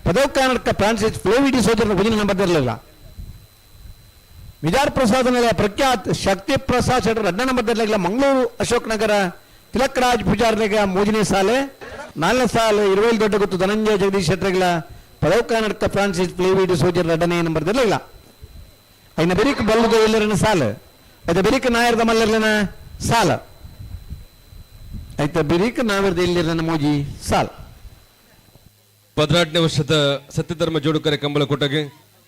S2: ಪದವಕಾನಡ್ಕ ಫ್ರಾನ್ಸಿಸ್ ಫ್ಲೋವಿಡಿ ಸೋದರನ ಭಜನೆ ನಂಬರ್ ಇರಲಿಲ್ಲ ಮಿಜಾರ್ ಪ್ರಸಾದ ನಿಲಯ ಪ್ರಖ್ಯಾತ್ ಶಕ್ತಿ ಪ್ರಸಾದ್ ಶೆಟ್ಟರ್ ರಡ್ಡ ನಂಬರ್ ಇರ್ಲಿಲ್ಲ ಮಂಗಳೂರು ಅಶೋಕ್ ನಗರ ತಿಲಕ್ ರಾಜ್ ಪೂಜಾರ್ಲಿಗ ಮೋಜಿನಿ ಸಾಲೆ ನಾಲ್ನೇ ಸಾಲು ಇರುವೈಲ್ ದೊಡ್ಡ ಗೊತ್ತು ಧನಂಜಯ ಜಗದೀಶ್ ಶೆಟ್ಟರ್ಗಳ ಪದವಕಾನಡ್ಕ ಫ್ರಾನ್ಸಿಸ್ ಫ್ಲೇವಿಡಿ ಸೋಜರ್ ರಡ್ಡನೇ ನಂಬರ್ ಇರಲಿಲ್ಲ ಐನ ಬೆರಿಕ್ ಬಲ್ಲದ ಎಲ್ಲರನ ಸಾಲ ಐತ ಬೆರಿಕ್ ನಾಯರ್ದ ಮಲ್ಲರ್ಲನ ಸಾಲ ಐತ ಬೆರಿಕ್ ನಾವಿರ್ದ ಎಲ್ಲಿರನ ಮೋಜಿ ಸಾಲ.
S4: ಪದ್ರಾಟನೇ ವರ್ಷದ ಸತ್ಯಧರ್ಮ ಜೋಡುಕರೆ ಕಂಬಳ ಕೊಟ್ಟಗೆ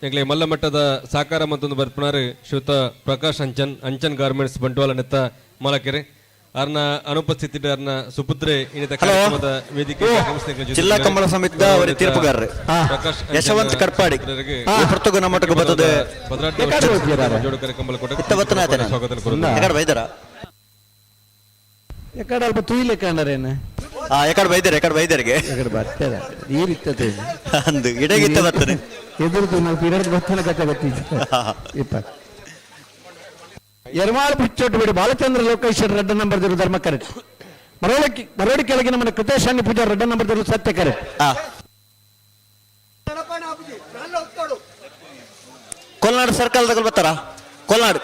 S4: ಎಂಗ್ಲೆ ಮಲ್ಲ ಮಟ್ಟದ ಸಾಕಾರ ಮತ್ತೊಂದು ಬರ್ಪನಾರು ಶ್ರೀಯುತ ಪ್ರಕಾಶ್ ಅಂಚನ್ ಅಂಚನ್ ಗಾರ್ಮೆಂಟ್ಸ್ ಬಂಟ್ವಾಳ ನೆತ್ತ ಮಾಲಕರೆ ಅರ್ನ ಅನುಪಸ್ಥಿತಿ ಅರ್ನ ಸುಪುತ್ರೆ ಇನ್ನಿತ ಕಾರ್ಯಕ್ರಮದ ವೇದಿಕೆ
S3: ಜಿಲ್ಲಾ ಕಂಬಳ ಸಮಿತಿದ ಅವರ ತೀರ್ಪುಗಾರರು
S4: ಪ್ರಕಾಶ್
S3: ಯಶವಂತ್ ಕಡ್ಪಾಡಿ ಈ ಪೊರ್ತುಗು ನಮ್ಮೊಟ್ಟಿಗೆ ಬರ್ತದೆ.
S4: ಜೋಡುಕರೆ ಕಂಬಳ ಕೊಟ್ಟಗೆ
S3: ಇತ್ತ ಬತ್ತನ ಆತನ.
S4: ಸ್ವಾಗತ ಕೋರುತ್ತೇನೆ.
S3: ಎಕಡೆ ಬೈದಾರ?
S1: ಎಕಡೆ ಅಲ್ಪ ತುಯಿಲೆ ಕಂಡರೇನು.
S3: ಆ ಎಕಡೆ ಬೈದಾರೆ, ಎಕಡೆ ಬೈದರಿಗೆ.
S1: ಎಕಡೆ ಬರ್ತದೆ ಈ ರೀತಿ.
S3: ಅಂದು ಇಡಗಿತ್ತ ಬರ್ತದೆ.
S1: ಎದುರುದು ನಾವು ಎರಡು ಬರ್ತನ ಕತೆ ಗೊತ್ತಿದ್ದೆ ಇಪ್ಪತ್ತು ಎರ್ಮಾಳು ಬಿಚ್ಚೊಟ್ಟು ಬಿಡಿ ಬಾಲಚಂದ್ರ ಲೋಕೇಶ್ವರ ರೆಡ್ಡ ನಂಬರ್ ದಿರು ಧರ್ಮ ಕರೆಕ್ಟ್. ಮರೋಳಿ ಮರೋಡಿ ಕೆಳಗಿನ ಮನೆ ಕೃತೇಶಾನಿ ಪೂಜಾ ರೆಡ್ಡ ನಂಬರ್ ದಿರು ಸತ್ಯ ಕರೆಕ್ಟ್.
S3: ಆ. ಕೊಲ್ನಾಡು ಸರ್ಕಲ್ ತಗೊಳ್ ಬರ್ತಾರ ಕೊಲ್ನಾಡು.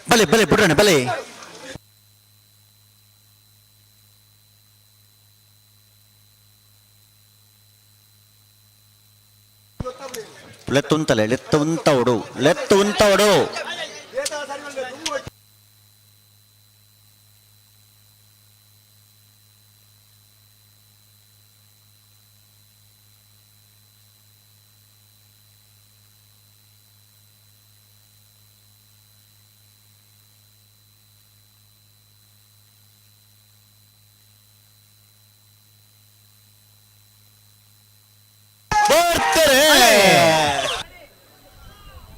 S3: ಬಲೆ ಬಲೆ ಬಿಡೋಣ ಬಲೆ. ಲೆತ್ತುಂತಲೆ ಲೆತ್ತುಂತವಡು ಲೆತ್ತುಂತವಡು. ಬರ್ತಾರೆ.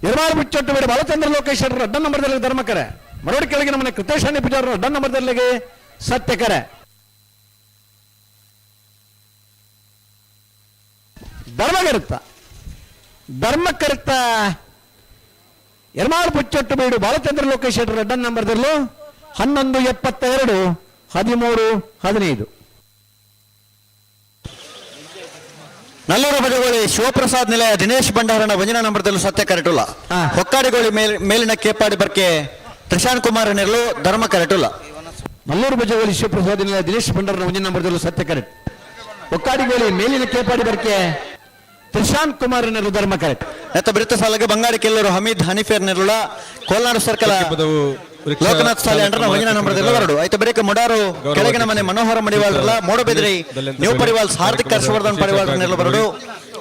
S1: ಎರ್ಮಾಳು ಬಿಚ್ಚೊಟ್ಟು ಬಿಡಿ ಬಾಲಚಂದ್ರ ಲೋಕೇಶ್ವರ ರೆಡ್ಡ ನಂಬರ್ ದಲ್ಲಿ ಧರ್ಮಕರೆ. ಮರೋಡಿ ಕೆಳಗಿನ ಮನೆ ಕೃತೇಶಾನಿ ಪೂಜಾರ ರೆಡ್ಡ ನಂಬರ್ ದಲ್ಲಿಗೆ ಸತ್ಯಕರೆ. ಧರ್ಮಕರ್ತ ಧರ್ಮಕರ್ತ ಎರ್ಮಾಳು ಬುಚ್ಚೊಟ್ಟು ಬೀಡು ಬಾಲಚಂದ್ರ ಲೋಕೇಶ್ವರ ರೆಡ್ಡ ನಂಬರ್ ದಲ್ಲೂ 11 72 13 15.
S3: ನಲ್ಲೂರು ಬಜಗೋಳಿ ಶಿವಪ್ರಸಾದ್ ನಿಲಯ ದಿನೇಶ್ ಭಂಡಾರನ ಒಂದಿನ ನಂಬರ್ದಲ್ಲೂ ಸತ್ಯ ಕರೆಟುಲ್ಲ. ಹೊಕ್ಕಾಡಿಗೋಳಿ ಮೇಲಿನ ಕೇಪಾಡಿ ಬರ್ಕೆ ತ್ರಿಶಾನ್ ಕುಮಾರ್ ನೆರಳು ಧರ್ಮ ಕರೆಟುಲ್ಲ.
S1: ನಲ್ಲೂರು ಬಜಗೋಳಿ ಶಿವಪ್ರಸಾದ್ ನಿಲಯ ದಿನೇಶ್ ಭಂಡಾರನ ಒಂದಿನ ನಂಬರ್ದಲ್ಲೂ ಸತ್ಯ ಕರೆಕ್ಟ್. ಹೊಕ್ಕಾಡಿಗೋಳಿ ಮೇಲಿನ ಕೇಪಾಡಿ ಬರ್ಕೆ ತ್ರಿಶಾಂತ್ ಕುಮಾರ್ ನೆರಳು ಧರ್ಮ ಕರೆಕ್ಟ್.
S3: ನೆತ್ತ ಬಿರುತ್ತ ಸಾಲಗೆ ಬಂಗಾಡಿ ಕೆಲ್ಲೂರು ಹಮೀದ್ ಹನೀಫೇರ್ ನೆರಳುಳ ಕೋಲ್ನಾಡು ಸರ್ಕಲ್
S4: ಪದವು ರಿಕ್ಷಾ
S3: ಲೋಕನಾಥ್ ಸಾಲೆ ಅಂಡ್ರನ ಒಂದಿನ ನಂಬರ್ದಲ್ಲೂ ಬರಡು. ಆಯ್ತು ಬರೀಕ ಮುಡಾರು ಕೆಳಗಿನ ಮನೆ ಮನೋಹರ ಮಡಿವಾಳರಲ್ಲ ಮೂಡಬಿದ್ರಿ ನ್ಯೂ ಪರಿವಾಲ್ಸ್ ಹಾರ್ದಿಕ್ ಹರ್ಷವರ್ಧನ್ ಪರಿವಾಳರ ನೆರಳು ಬರಡು.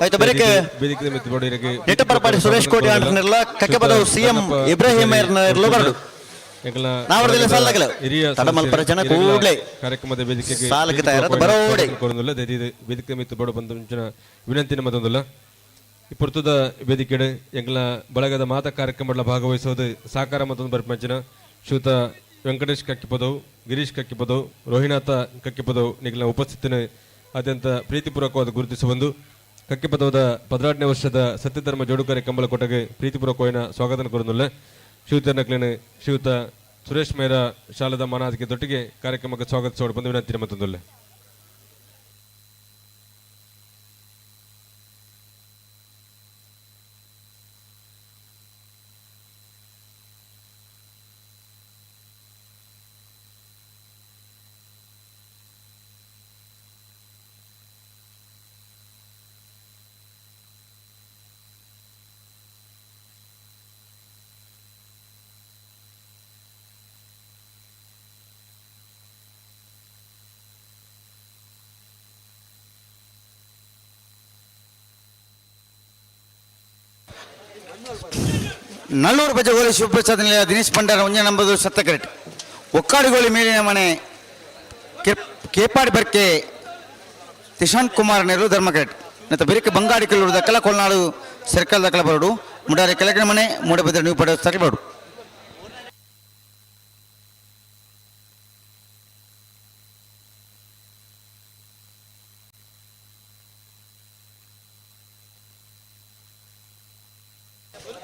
S3: ಆಯ್ತು ಬರೀಕ
S4: ವೇದಿಕೆ ಮಿತ್ತು ಬಡವರಿಗೆ
S3: ನೆಟ್ಟಪರಪಾಡಿ ಸುರೇಶ್ ಕೋಟಿ ಅಂಡ್ರನೆಲ್ಲ ಕಕ್ಕೆಪದವು ಸಿಎಂ ಇಬ್ರಾಹಿಂ ನೆರಳು ಬರಡು.
S4: ಎಂಕಲ್ನ
S3: ನಾವರದಲ್ಲಿ ಸಾಲಾಗಲ್ಲ.
S4: ಹಿರಿಯ
S3: ತಡಮಲ್ಪರ ಜನ
S4: ಹಿರಿಯರ
S3: ಕೂಡ್ಲೆ
S4: ಕಾರ್ಯಕ್ರಮದ ವೇದಿಕೆಗೆ
S3: ಸಾಲಕ್ಕೆ ತಯಾರಾದ ಬರೋಡೆ.
S4: ಕೋರೊಂದುಲ್ಲ. ದಯದೀದ್ ವೇದಿಕೆ ಮಿತ್ತು ಬಡ ಬಂದ ಮುಂಚಿನ ವಿನಂತಿನ ಮತ್ತೊಂದುಲ್ಲ. ಈ ಪುರ್ತದ ವೇದಿಕೆಡೆ ಎಂಕಲ್ನ ಬಳಗದ ಮಾತ ಕಾರ್ಯಕ್ರಮಗಳ ಭಾಗವಹಿಸೋದು ಸಾಕಾರ ಮತ್ತೊಂದು ಬರ್ಪಂಚಿನ ಶ್ರೀಯುತ ವೆಂಕಟೇಶ್ ಕಕ್ಕಿಪದವು, ಗಿರೀಶ್ ಕಕ್ಕಿಪದವು, ರೋಹಿನಾಥ ಕಕ್ಕಿಪದವು ನಿಗಲ ಉಪಸ್ಥಿತಿನ ಅತ್ಯಂತ ಪ್ರೀತಿಪೂರ್ವಕವಾದ ಗುರುತಿಸುವಂದು ಕಕ್ಕಿಪದವದ 16ನೇ ವರ್ಷದ ಸತ್ಯಧರ್ಮ ಜೋಡುಕರೆ ಕಂಬಳಕೋಟೆಗೆ ಪ್ರೀತಿಪೂರ್ವಕವಾದ ಸ್ವಾಗತ ಕೋರೊಂದುಲ್ಲ. ಶ್ರೀಯುತ ನಕ್ಲಿನ ಶ್ರೀಯುತ ಸುರೇಶ್ ಮೇರ ಶಾಲದ ಮಾನಾದಿಕೆ ದೊಟ್ಟಿಗೆ ಕಾರ್ಯಕ್ರಮಕ್ಕೆ ಸ್ವಾಗತಿಸೋಡು ಬಂದು ವಿನಂತಿ ಮತ್ತೊಂದುಲ್ಲ.
S7: ನಲ್ಲೂರು ಬಜಗೋಳಿ ಶಿವಪ್ರಸಾದ್ ನಿಲಯ ದಿನೇಶ್ ಭಂಡಾರ ಒಂಜ ನಂಬದು ಸತ್ತ ಕರೆಕ್ಟ್. ಒಕ್ಕಾಡಿಗೋಳಿ ಮೇಲಿನ ಮನೆ ಕೇಪಾಡಿ ಬರ್ಕೆ ತಿಶಾಂತ್ ಕುಮಾರ್ ನೆರಳು ಧರ್ಮ ಕರೆಕ್ಟ್. ಮತ್ತು ಬಿರಿಕೆ ಬಂಗಾಡಿ ಕೆಲ್ಲೂರು ದಕ್ಕಲ ಕೊಲ್ನಾಡು ಸರ್ಕಲ್ ದಕ್ಕಲ ಬರಡು ಮುಡಾರಿ ಕೆಳಗಿನ ಮನೆ ಮೂಡಬಿದ್ರೆ ನೀವು ಪಡೆದ ಸರ್ಕಲ್ ಬರಡು.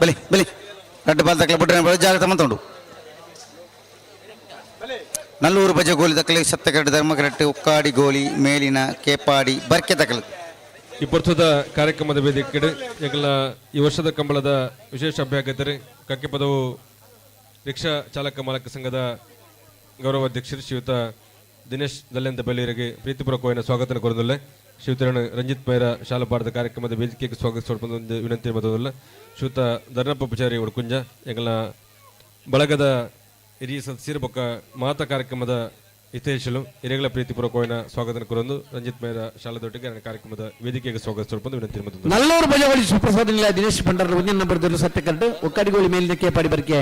S7: ಬಲಿ ಬಲಿ ರಡ್ಡು ಬಾಲ್ ದಕ್ಕಲ ಬಿಟ್ರೆ ಬರೋ ಜಾಗ್ರತೆ ಮಂತುಂಡು. ನಲ್ಲೂರು ಬಜ ಗೋಲಿ ದಕ್ಕಲಿ ಸತ್ತ ಕರೆಕ್ಟ್ ಧರ್ಮ ಕರೆಕ್ಟ್. ಉಕ್ಕಾಡಿ ಗೋಲಿ ಮೇಲಿನ ಕೇಪಾಡಿ ಬರ್ಕೆ ದಕ್ಕಲು.
S4: ಈ ಪರ್ತದ ಕಾರ್ಯಕ್ರಮದ ವೇದಿಕೆ ಎಂಕಲ್ನ ಈ ವರ್ಷದ ಕಂಬಳದ ವಿಶೇಷ ಅಭ್ಯಾಗತರು ಕಕ್ಕೆಪದವು ರಿಕ್ಷಾ ಚಾಲಕ ಮಾಲಕ ಸಂಘದ ಗೌರವಾಧ್ಯಕ್ಷರು ಶ್ರೀಯುತ ದಿನೇಶ್ ದಲ್ಯಂತ ಬಲ್ಲಿಯರಿಗೆ ಪ್ರೀತಿಪೂರ್ವಕವಾದ ಸ್ವಾಗತ ಕೋರದಲ್ಲೇ ಶ್ರೀಯುತರನ್ನು ರಂಜಿತ್ ಮೈರ ಶಾಲಾ ಕಾರ್ಯಕ್ರಮದ ವೇದಿಕೆಗೆ ಸ್ವಾಗತಿಸುವ ಒಂದು ವಿನಂತಿ ಮೊದಲ ಶ್ರೀಯುತ ಧರ್ಣಪ್ಪ ಪೂಜಾರಿ ಉಡ್ಕುಂಜ ಎಂಕಲ್ನ ಬಳಗದ ಹಿರಿಯ ಸದಸ್ಯರು ಬೊಕ್ಕ ಮಾತಾ ಕಾರ್ಯಕ್ರಮದ ಹಿತೈಷಿಗಳು ಹಿರಿಯಗಳ ಪ್ರೀತಿಪೂರ್ವಕವಾದ ಸ್ವಾಗತ ಕೋರಂದು ರಂಜಿತ್ ಮೈರ ಶಾಲಾದೊಟ್ಟಿಗೆ ನನ್ನ ಕಾರ್ಯಕ್ರಮದ ವೇದಿಕೆಗೆ ಸ್ವಾಗತಿಸುವ ವಿನಂತಿ ಮೊದಲು.
S1: ನಲ್ಲೂರು ಬಜಗೋಳಿ ಸುಪ್ರಸಾದ್ ನಿಲಯ ದಿನೇಶ್ ಭಂಡಾರ ಒಂದಿನ ನಂಬರ್ ಸತ್ಯ ಕರೆಕ್ಟ್. ಒಕ್ಕಾಡಿಗೋಳಿ ಮೇಲಿನ ಕೇಪಾಡಿ ಬರಿಕೆ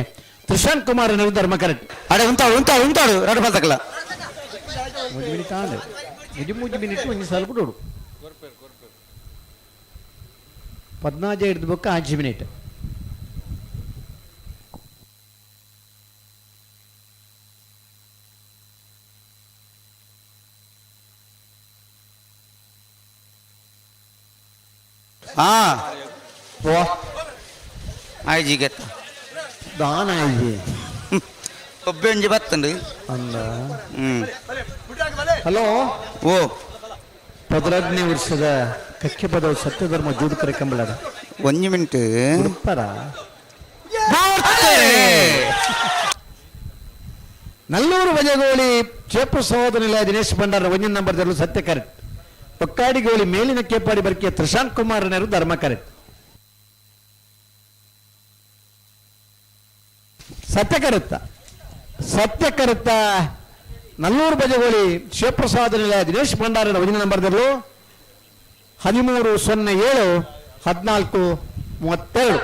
S1: ತ್ರಿಶಾಂತ್ ಕುಮಾರ್ ಧರ್ಮ ಕರೆಕ್ಟ್.
S7: ಅಡೆ ಉಂತಾಡು ಉಂತಾಡು ಉಂತಾಡು ರಡು ಬಲ್ತಕಲ.
S1: ಒಂಜಿ ಮಿನಿಟ್ ಆಂಡ್ ಒಂಜಿ ಮೂಜಿ ಮಿನಿಟ್ ಒಂಜಿ ಸಾಲು ಬಿಡೋಡು ಪದ್ನಾಜ ಹಿಡಿದು ಬೊಕ್ಕ ಅಂಚು ಮಿನಿಟ್.
S7: ಹಾ.
S1: ಪೋ.
S7: ಆಯ್ಜಿ ಗೆತ್ತ.
S1: ದಾನ ಆಯ್ಜಿ.
S7: ಒಬ್ಬೆ ಒಂಜಿ ಬತ್ತಂಡು.
S1: ಅಂದ.
S7: ಹ್ಮ್.
S1: ಹಲೋ.
S7: ಓ.
S1: 15ನೇ ವರ್ಷದ ಕಕ್ಕೆ ಪದವು ಸತ್ಯಧರ್ಮ ಜೋಡುಕರೆ ಕಂಬಳದ.
S7: ಒಂಜಿ ಮಿನಿಟ್.
S1: ಉಡುಪರ. ನಲ್ಲೂರು ಬಜಗೋಳಿ ಚೇಪು ಸಹೋದರ ನಿಲಯ ದಿನೇಶ್ ಭಂಡಾರ ಒಂದಿನ ನಂಬರ್ ದಲ್ಲೂ ಸತ್ಯ ಕರೆಕ್ಟ್. ಒಕ್ಕಾಡಿಗೋಳಿ ಮೇಲಿನ ಕೇಪಾಡಿ ಬರ್ಕೆ ತ್ರಿಶಾಂತ್ ಕುಮಾರ್ ನೆರು ಧರ್ಮ ಕರೆಕ್ಟ್. ಸತ್ಯ ಕರೆಕ್ತ ಸತ್ಯ ಕರೆಕ್ತ. ನಲ್ಲೂರು ಬಜಗೋಳಿ ಶಿವಪ್ರಸಾದ ನಿಲಯ ದಿನೇಶ್ ಭಂಡಾರನ ಒಂದಿನ ನಂಬರ್ದಲ್ಲೂ 13:07 14:32.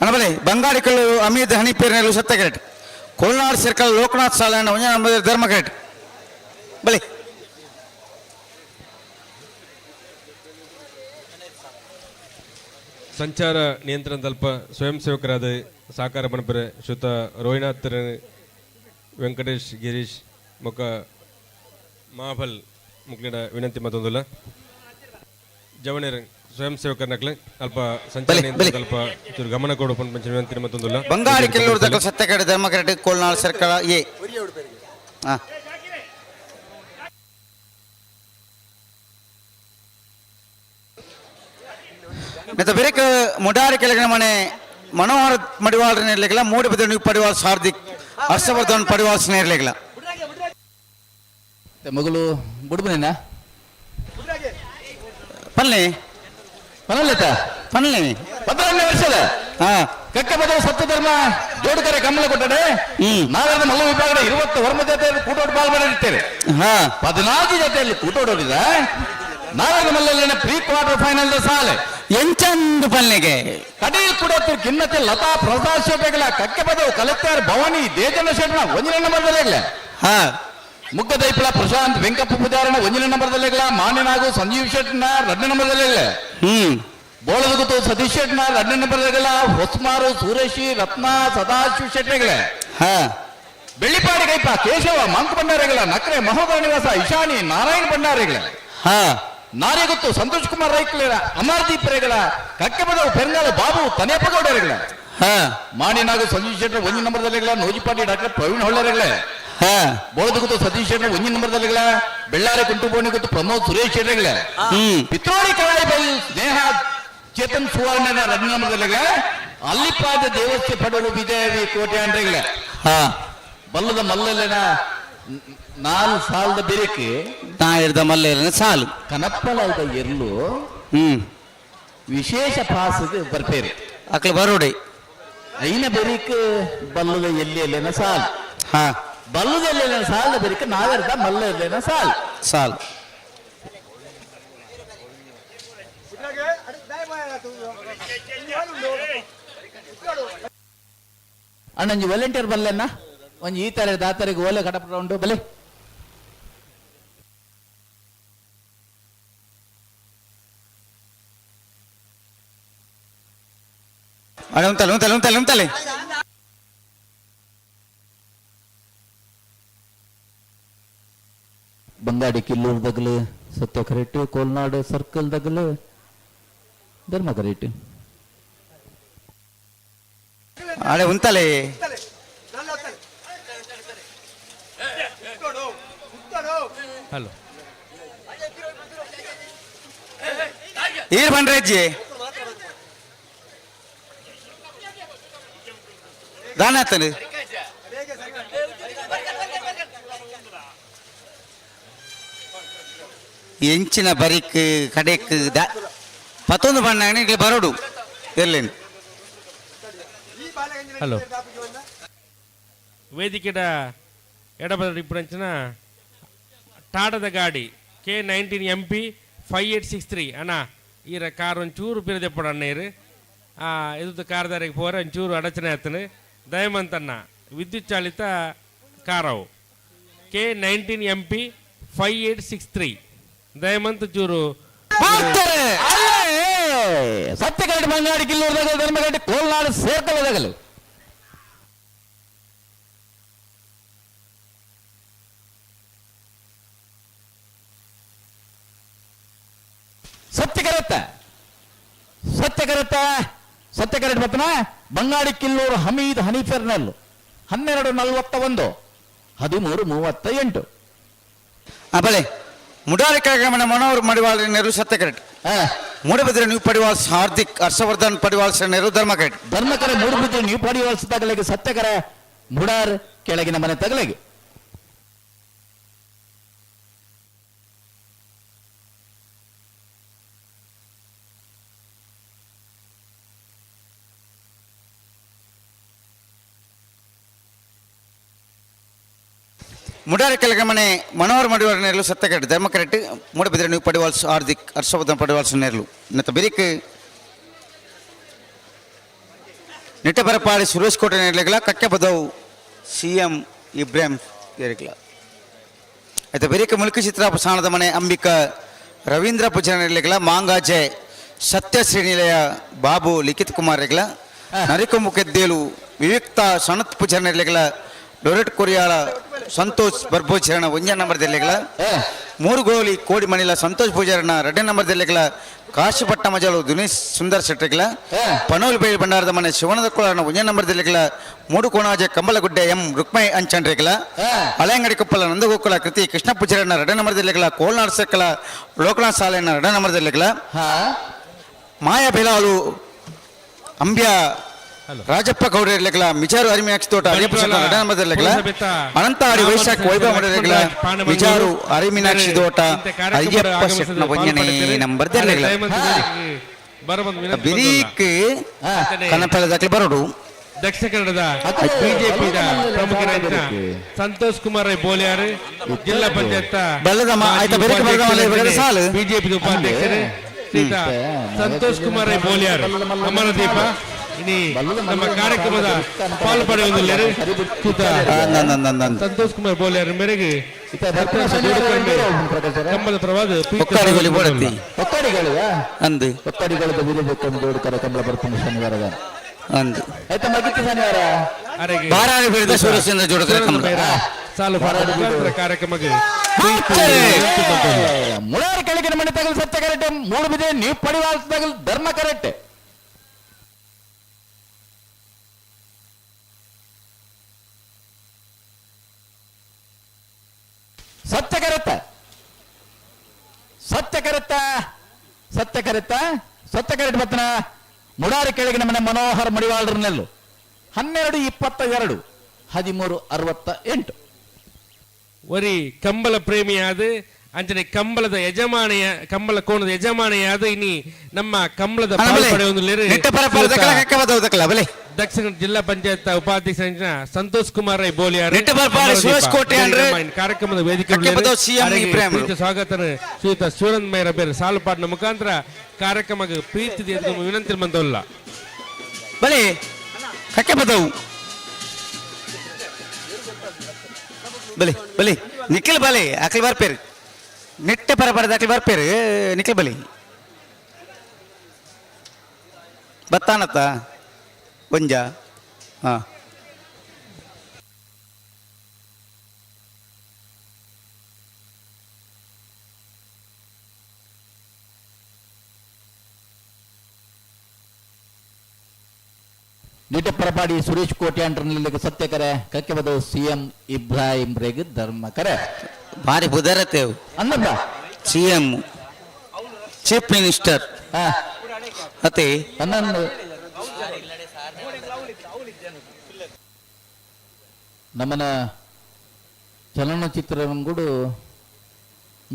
S7: ಅನಬಲೆ ಬಂಗಾಡಿ ಕಲ್ಲು ಅಮೀದ್ ಹಣಿಪೇರಿನಲ್ಲೂ ಸತ್ಯ ಕರೆಕ್ಟ್. ಕೋಲ್ನಾಡ್ ಸರ್ಕಲ್ ಲೋಕನಾಥ್ ಸಾಲ ಒಂಜಿ ನಂಬರ್ ಧರ್ಮ ಕರೆಕ್ಟ್ ಬಲೆ.
S4: ಸಂಚಾರ ನಿಯಂತ್ರಣ ತಲ್ಪ ಸ್ವಯಂ ಸೇವಕರಾದ ಸಹಕಾರ ಮನಪರೆ ಶ್ರೀಯುತ ರೋಹಿನಾಥ್, ವೆಂಕಟೇಶ್, ಗಿರೀಶ್ ಮೊಕ್ಕ ಮಹಾಬಲ್ ಮುಕ್ಲಿನ ವಿನಂತಿ ಮತ್ತೊಂದಿಲ್ಲ. ಜವನೇರ್ ಸ್ವಯಂ ಸೇವಕರ ನಕ್ಲೆ ಅಲ್ಪ ಸಂಚಾರ
S7: ಬಲೆ,
S4: ನಿಯಂತ್ರಣ
S7: ಬಲೆ.
S4: ತಲ್ಪ ಚೂರು ಗಮನ ಕೊಡು ಪಂಚ ವಿನಂತಿ ಮತ್ತೊಂದಿಲ್ಲ.
S7: ಬಂಗಾಡಿ ಕೆಲ್ಲೂರು ದಕ್ಕಲ್ ಸತ್ಯ ಕರೆಕ್ಟ್ ಧರ್ಮ ಕರೆಕ್ಟ್ ಕೋಲ್ನಾಡ್ ಸರ್ಕಲ್ ಎ. ಹಾ. ಮತ್ತೆ ಬೇರೆ ಮುಡಾರಿ ಕೆಳಗಿನ ಮನೆ ಮನೋಹರ ಮಡಿವಾಳರ ನೇರ್ಲಿಕ್ಕಿಲ್ಲ. ಮೂಡಿಬದ ನೀವು ಪಡಿವಾಳ ಸಾರ್ದಿಕ್ ಹರ್ಷವರ್ಧನ್ ಪಡಿವಾಳ ನೇರ್ಲಿಕ್ಕಿಲ್ಲ.
S8: ಮಗಳು ಬುಡ್ಬನೇನ.
S7: ಪಲ್ಲೆ.
S8: ಪನಲೇತ.
S7: ಪಲ್ಲೆ.
S8: 15ನೇ ವರ್ಷದ
S7: ಹಾ.
S8: ಕಕ್ಕಬದ ಸತ್ಯಧರ್ಮ ಜೋಡುಕರೆ ಕಮ್ಮಲ ಕೊಟ್ಟಡೆ.
S7: ಹ್ಮ್.
S8: ನಾವೆಲ್ಲ ಮಲ್ಲ ವಿಭಾಗದ 20 ವರ್ಮ ಜೊತೆಯಲ್ಲಿ ಕೂಟೋಟ ಬಾಲ್ ಮಾಡಿರ್ತೇವೆ.
S7: ಹಾ.
S8: 14 ಜೊತೆಯಲ್ಲಿ ಕೂಟೋಡೋಡಿದ ನಾವೆಲ್ಲ ಮಲ್ಲಲ್ಲಿನ ಪ್ರೀ ಕ್ವಾರ್ಟರ್ ಫೈನಲ್ ಸಾಲೆ.
S7: ಎಂಚಂದು ಪಲ್ಲೆಗೆ.
S8: ಕಡೀಲ್ ಕುಡತ್ತು ಕಿನ್ನತೆ ಲತಾ ಪ್ರಸಾದ್ ಶೆಟ್ಟೆಗಳ ಕಕ್ಕೆಪದವು ಕಲೆಕ್ಟರ್ ಭವಾನಿ ದೇಜನ ಶೆಟ್ಟನ ಒಂದಿನ ನಂಬರ್ದಲ್ಲೇಗ್ಲೆ.
S7: ಹಾ.
S8: ಮುಗ್ಗದೈಪುಳ ಪ್ರಶಾಂತ್ ವೆಂಕಪ್ಪ ಪೂಜಾರನ ಒಂದಿನ ನಂಬರ್ದಲ್ಲೇಗ್ಲ. ಮಾನ್ಯನಾಗು ಸಂಜೀವ್ ಶೆಟ್ಟನ ಎರಡನೇ ನಂಬರ್ದಲ್ಲೇಗ್ಲೆ.
S7: ಹ್ಮ್.
S8: ಬೋಳದಗುತ್ತು ಸತೀಶ್ ಶೆಟ್ಟನ ಎರಡನೇ ನಂಬರ್ದಲ್ಲೇಗ್ಲ. ಹೊಸ್ಮಾರು ಸುರೇಶಿ ರತ್ನ ಸದಾಶಿವ ಶೆಟ್ಟೆಗಳೇ.
S7: ಹಾ.
S8: ಬೆಳ್ಳಿಪಾಡಿ ಕೈಪ ಕೇಶವ ಮಂಕ್ ಭಂಡಾರಿಗಳ ನಕ್ರೆ ಮಹೋದರ ನಿವಾಸ ಇಶಾನಿ ನಾರಾಯಣ ಭಂಡಾರಿಗಳ.
S7: ಹಾ.
S8: ನಾರಿಗುತ್ತು ಸಂತೋಷ್ ಕುಮಾರ್ ರೈಕ್ಲೆರ ಅಮರ್ದೀಪ್ ರೇಗಳ ಕಕ್ಕೆಬದವು ಪೆರಂಗಾಲ ಬಾಬು ತನೇಪಗೌಡರಿಗಳ.
S7: ಹಾ.
S8: ಮಾಣಿನಾಗು ಸಂಜೀವ್ ಶೆಟ್ಟರ್ ಒಂಜಿ ನಂಬರ್ದಲ್ಲಿಗಳ. ನೋಜಿಪಾಟಿ ಡಾಕ್ಟರ್ ಪ್ರವೀಣ್ ಹೊಳ್ಳರಿಗಳೇ.
S7: ಹಾ.
S8: ಬೋಳದಗುತ್ತು ಸತೀಶ್ ಶೆಟ್ಟರ್ ಒಂಜಿ ನಂಬರ್ದಲ್ಲಿಗಳ. ಬೆಳ್ಳಾರಿ ಕುಂಟುಬೋಣಿ ಗುತ್ತು ಪ್ರಮೋದ್ ಸುರೇಶ್ ಶೆಟ್ಟರ್ಗಳೇ.
S7: ಹ್ಮ್.
S8: ಪಿತ್ರೋಳಿ ಕಳಾಯಿ ಬೈ ಸ್ನೇಹ ಚೇತನ್ ಸುವರ್ಣ ಎರಡನೇ ನಂಬರ್ದಲ್ಲಿಗಳ. ಅಲ್ಲಿಪಾದ ದೇವಸ್ಥೆ ಪಡಲು ವಿಜಯವಿ ಕೋಟೆ ಅಂಡ್ರೆಗಳೇ.
S7: ಹಾ.
S8: ಬಲ್ಲದ ಮಲ್ಲಲ್ಲಿನ ನಾಲ್ ಸಾಲದ ಬೆರಕೆ.
S7: ನಾ ಇರ್ದ ಮಲ್ಲೆ ಸಾಲು.
S8: ಕನಪ್ಪಲಾಯ್ದ ಎರ್ಲು.
S7: ಹ್ಮ್.
S8: ವಿಶೇಷ ಪಾಸ್ ಬರ್ಪೇರು.
S7: ಅಕ್ಲ ಬರೋಡಿ.
S8: ಐನ ಬೆರಿಕ್ ಬಲ್ಲದ ಎಲ್ಲಿ ಎಲ್ಲೇನ ಸಾಲ್.
S7: ಹಾ.
S8: ಬಲ್ಲದ ಎಲ್ಲೇನ ಸಾಲದ ಬೆರಿಕ್ ನಾವೆರ್ದ ಮಲ್ಲ ಎಲ್ಲೇನ ಸಾಲ್.
S7: ಸಾಲು.
S8: ಅಣ್ಣಂಜಿ ವಾಲಂಟಿಯರ್ ಬಲ್ಲೆನ್ನ ಒಂಜಿ ಈ ತರ ದಾತರಿಗೆ ಓಲೆ ಕಡಪ ಉಂಟು ಬಲೆ.
S7: ಅಡೆ ಉಂತಲೆ ಉಂತಲೆ ಉಂತಲೆ ಉಂತಲೆ.
S8: ಬಂಗಾಡಿ ಕಿಲ್ಲೂರು ದಗಲು ಸತ್ಯ ಕರೆಕ್ಟ್. ಕೋಲ್ನಾಡು ಸರ್ಕಲ್ ದಗಲು ಧರ್ಮ ಕರೆಕ್ಟ್.
S7: ಅಡೆ ಉಂತಲೆ.
S4: ಹಲೋ.
S7: ಈರ್ ಬಂಡ್ರೆಜ್ಜಿ ದಾನಾತನು ಎಂಚಿನ ಬರಿಕ್ ಕಡೆಕ್ the ಪತ್ತೊಂದು ಬಣ್ಣ ಇಲ್ಲಿ ಬರೋಡು ಎಲ್ಲೇನು.
S9: ಹಲೋ ವೇದಿಕೆದ ಎಡಬದ ಇಪ್ಪುನಂಚಿನ ಟಾಟದ ಗಾಡಿ K 19 MP 5863 ಅಣ್ಣ ಈರ ಕಾರ್ ಒಂಚೂರು ಪಿರದೆಪ್ಪಡು ಅಣ್ಣ ಇರು ಎದುತ್ತು ಕಾರ್ದಾರಿಗೆ ಪೋರೆ ಒಂಚೂರು ಅಡಚಣೆ ಆತನು ದಯಮಂತಣ್ಣ ವಿದ್ಯುತ್ ಚಾಲಿತ ಕಾರವು K 19 MP 5863 ದಯಮಂತ ಚೂರು
S8: ಸತ್ಯಕರಡು ಬಂಗಾಡಿ ಕಿಲ್ಲೂರ್ದಾಗ ಧರ್ಮಗಡ್ಡೆ ಕೋಲ್ನಾಡು ಸೇರ್ಕೊಳ್ಳೋದಾಗಲು. ಸತ್ಯಕರತ್ತ ಸತ್ಯಕರತ್ತ ಸತ್ಯಕರಟ್ ಬತ್ತನ ಬಂಗಾಡಿ ಕಿಲ್ಲೂರು ಹಮೀದ್ ಹನೀಫರ್ನಲ್ಲು 12:41 13:38.
S7: ಬಲೆ ಮುಡಾರಿ ಕಾರ್ಯಕ್ರಮ ಮನೋಹರ್ ಮಡಿವಾಳ ನೆರು ಸತ್ಯಕರೆಟ್ ಮೂಡಬಿದ್ರೆ ನೀವು ಪಡಿವಾಲ್ ಹಾರ್ದಿಕ್ ಹರ್ಷವರ್ಧನ್ ಪಡಿವಾಲ್ ನೆರು ಧರ್ಮಕರೆಟ್
S8: ಧರ್ಮಕರ ಮೂಡಬಿದ್ರೆ ನೀವು ಪಡಿವಾಲ್ಸ್ ತಗಲಿಗೆ ಸತ್ಯಕರ ಮುಡಾರ್ ಕೆಳಗಿನ ಮನೆ ತಗಲಿಗೆ.
S7: ಮುಡಾರಿ ಕೆಳಗಮನೆ ಮನೋಹರ್ ಮಡಿವಾಳ ನೆರಳು ಸತ್ಯಕರೆಟ್ ಧರ್ಮಕರೆಟ್ ಮೂಡಬಿದ್ರೆ ನೀವು ಪಡಿವಾಲ್ಸ್ ಹಾರ್ದಿಕ್ ಹರ್ಷವರ್ಧನ್ ಪಡಿವಾಲ್ಸ್ ನೆರಳು ನೆತ್ತ ಬಿರಿಕ್ ನಿಟ್ಟಬರಪಾಡಿ ಸುರೇಶ್ ಕೋಟೆ ನೆರಳಿಗಳ ಕಕ್ಕೆ ಬದವು ಸಿ.ಎಂ. ಇಬ್ರಾಹಿಂ ಏರಿಗಳ ಆಯ್ತು ಬಿರಿಕ ಮುಲ್ಕಿ ಚಿತ್ರ ಸಾಣದ ಮನೆ ಅಂಬಿಕಾ ರವೀಂದ್ರ ಪೂಜಾರಿ ನೆರಳಿಗಳ ಮಾಂಗಾಜೆ ಸತ್ಯ ಶ್ರೀನಿಲಯ ಬಾಬು ಲಿಖಿತ್ ಕುಮಾರ್ ರೆಗ್ಲ ನರಿಕೊಂಬು ಕೆದ್ದೇಲು ವಿವಿಕ್ತ ಸಣತ್ ಪೂಜಾರಿ ನೆರಳಿಗಳ ಡೊರೆಟ್ ಕೊರಿಯಾಳ ಸಂತೋಷ್ ಬರ್ಬೋಚರಣ ಒಂಜ ನಂಬರ್ ದೆಲ್ಲೆಗಳ ಮೂರು ಗೋಲಿ ಕೋಡಿ ಮಣಿಲ ಸಂತೋಷ್ ಪೂಜಾರಣ ಎರಡನೇ ನಂಬರ್ ದೆಲ್ಲೆಗಳ ಕಾಶಿಪಟ್ಟ ಮಜಲು ದುನೀಶ್ ಸುಂದರ್ ಶೆಟ್ಟಿಗಳ ಪನೋಲ್ ಬೇಲ್ ಭಂಡಾರದ ಮನೆ ಶಿವನದ ಕೊಳನ ಒಂಜ ನಂಬರ್ ದೆಲ್ಲೆಗಳ ಮೂಡು ಕೋಣಾಜೆ ಕಂಬಲಗುಡ್ಡೆ ಎಂ ರುಕ್ಮೈ ಅಂಚನ್ರೆಗಳ ಹಳೆಯಂಗಡಿ ಕೊಪ್ಪಲ ನಂದಗೋಕುಲ ಕೃತಿ ಕೃಷ್ಣ ಪೂಜಾರಣ ಎರಡನೇ ನಂಬರ್ ದೆಲ್ಲೆಗಳ ಕೋಲ್ನಾಡ್ ಸರ್ಕಲ ಲೋಕನಾಥ್ ಸಾಲೆನ ಎರಡನೇ ನಂಬರ್ ದೆಲ್ಲೆಗಳ ಮಾಯಾ ಬೆಲಾಲು ಅಂಬ್ಯ ರಾಜಪ್ಪ ಗೌಡ ಇರ್ಲಿಕ್ಕಲ ಮಿಜಾರು ಅರಿಮೀನಾಕ್ಷಿ ತೋಟ ಅರಿಯಪ್ಪ ಎರಡನೇ ನಂಬರ್ ಇರ್ಲಿಕ್ಕಲ ಅನಂತಾಡಿ ವೈಶಾಖ ವೈಭವ ಮಾಡಿರ್ಲಿಕ್ಕಲ ಮಿಜಾರು ಅರಿಮೀನಾಕ್ಷಿ ತೋಟ ಅಯ್ಯಪ್ಪ ಶೆಟ್ನ ಒಂಜನೇ ನಂಬರ್ ಇರ್ಲಿಕ್ಕಲ ಬಿರೀಕ್ ಕನ್ನಪಲದಾಕ್ಲಿ ಬರೋಡು.
S9: ದಕ್ಷಿಣ ಕನ್ನಡದ ಬಿಜೆಪಿ ಪ್ರಮುಖರಾದ ಸಂತೋಷ್ ಕುಮಾರ್ ರೈ ಬೋಲಿಯಾರ್ ಜಿಲ್ಲಾ ಪಂಚಾಯತ್
S7: ಬಲ್ಲದಮ್ಮ, ಆಯ್ತಾ, ಬೆರಕೆ ಬಲ್ಲದಮ್ಮ, ಸಾಲು.
S9: ಬಿಜೆಪಿ ಉಪಾಧ್ಯಕ್ಷರು ಶ್ರೀತ ಸಂತೋಷ್ ಕುಮಾರ್ ರೈ ಬೋಲಿಯಾರ್ ಅಮರದೀಪ ಇನಿ ನಮ್ಮ ಕಾರ್ಯಕ್ರಮದ ಪಾಲು ಪಡೆಯುವುದಿಲ್ಲ ಶ್ರೀತ ಸಂತೋಷ್ ಕುಮಾರ್ ಬೋಲಿಯಾರ್ ಮೇರೆಗೆ ಕಂಬದ ಪ್ರವಾದ
S7: ಒಕ್ಕಾಡಿಗಳು ಬೋಡತ್ತಿ
S8: ಒಕ್ಕಾಡಿಗಳಿಗ
S7: ಅಂದು
S8: ಒಕ್ಕಾಡಿಗಳದ ವೀರಬೇಕನ್ನು ದೊಡ್ಡ ಕಂಬಳ ಬರ್ತೀನಿ ಶನಿವಾರದ
S7: ಅಂದು
S8: ಆಯ್ತಾ ಮಗಿತ್ತು ಶನಿವಾರ
S7: ಬಾರಾರಿ ಬೆಳೆದ ಸೂರ್ಯಚಂದ್ರ ಜೋಡಕರ ಕಂಬಳ
S9: ಸಾಲು ಕಾರ್ಯಕ್ರಮಕ್ಕೆ
S8: ಮುಳಾರಿ ಕೆಳಗಿನ ಮನೆ ತಗಲ್ ಸತ್ಯ ಕರೆಕ್ಟ್ ಮೂಡುಬಿದೆ ನೀವು ಪಡಿವಾಲ್ ತಗಲ್ ಧರ್ಮ ಕರೆಕ್ಟ್ ಸತ್ಯ ಕರೆತ್ತ ಸತ್ಯ ಕರೆತ್ತ ಸತ್ಯ ಕರೆತ್ತ ಸತ್ಯ ಕರೆಕ್ಟ್ ಬತ್ತನ ಮುಡಾರಿ ಕೆಳಗಿನ ಮನೆ ಮನೋಹರ್ ಮಡಿವಾಳರನೆಲ್ಲು 12:22 13:68.
S9: ಒರಿ ಕಂಬಳ ಪ್ರೇಮಿಯಾದ ಅಂಚನೆ ಕಂಬಳದ ಯಜಮಾನಿಯ ಕಂಬಳ ಕೋಣದ ಯಜಮಾನಿಯಾದ ಇನಿ ನಮ್ಮ ಕಂಬಳದ ದಕ್ಷಿಣ ಜಿಲ್ಲಾ ಪಂಚಾಯತ್ ಉಪಾಧ್ಯಕ್ಷ ಸಂತೋಷ್ ಕುಮಾರ್ ರೈ ಬೋಲಿಯಾರ್ ಕಾರ್ಯಕ್ರಮದ ವೇದಿಕೆ ಸ್ವಾಗತ ಶ್ರೀಯುತ ಶಿವನಂದ ಮೈರ ಬೇರೆ ಸಾಲುಪಾಟಿನ ಮುಖಾಂತರ ಕಾರ್ಯಕ್ರಮಕ್ಕೆ ಪ್ರೀತಿ ವಿನಂತಿ ಬಂದವಲ್ಲ
S7: ಬಲೆ ಕಕ್ಕೆ ಬದವು ಬಲೆ ಬಲೆ ನಿಖಿಲ್ ಬಲೆ ಅಖಿಲ್ ಬರ್ಪೇರು ನೆಟ್ಟೆ ಪರ ಪರದ ಅಖಿಲ್ ಬರ್ಪೇರು ನಿಖಿಲ್ ಬಲಿ ಬತ್ತಾನತ್ತ ಒಂಜ ಹಾಂ
S8: ನಿಟಪರಪಾಡಿ ಸುರೇಶ್ ಕೋಟೆ ಅಂಟರ್ನಲ್ಲಿ ಸತ್ಯಕರೆ ಕಕ್ಕೆಬದು ಸಿಎಂ ಇಬ್ರಾಹಿಂ ರೇಗ್ ಧರ್ಮಕರೆ
S7: ಭಾರಿ ಬುಧರತೆವು
S8: ಅಂದಪ್ಪ
S7: CM chief minister. ಅತ್ತೆ
S8: 11 ನಮ್ಮನ ಚಲನಚಿತ್ರರಂಗುಡು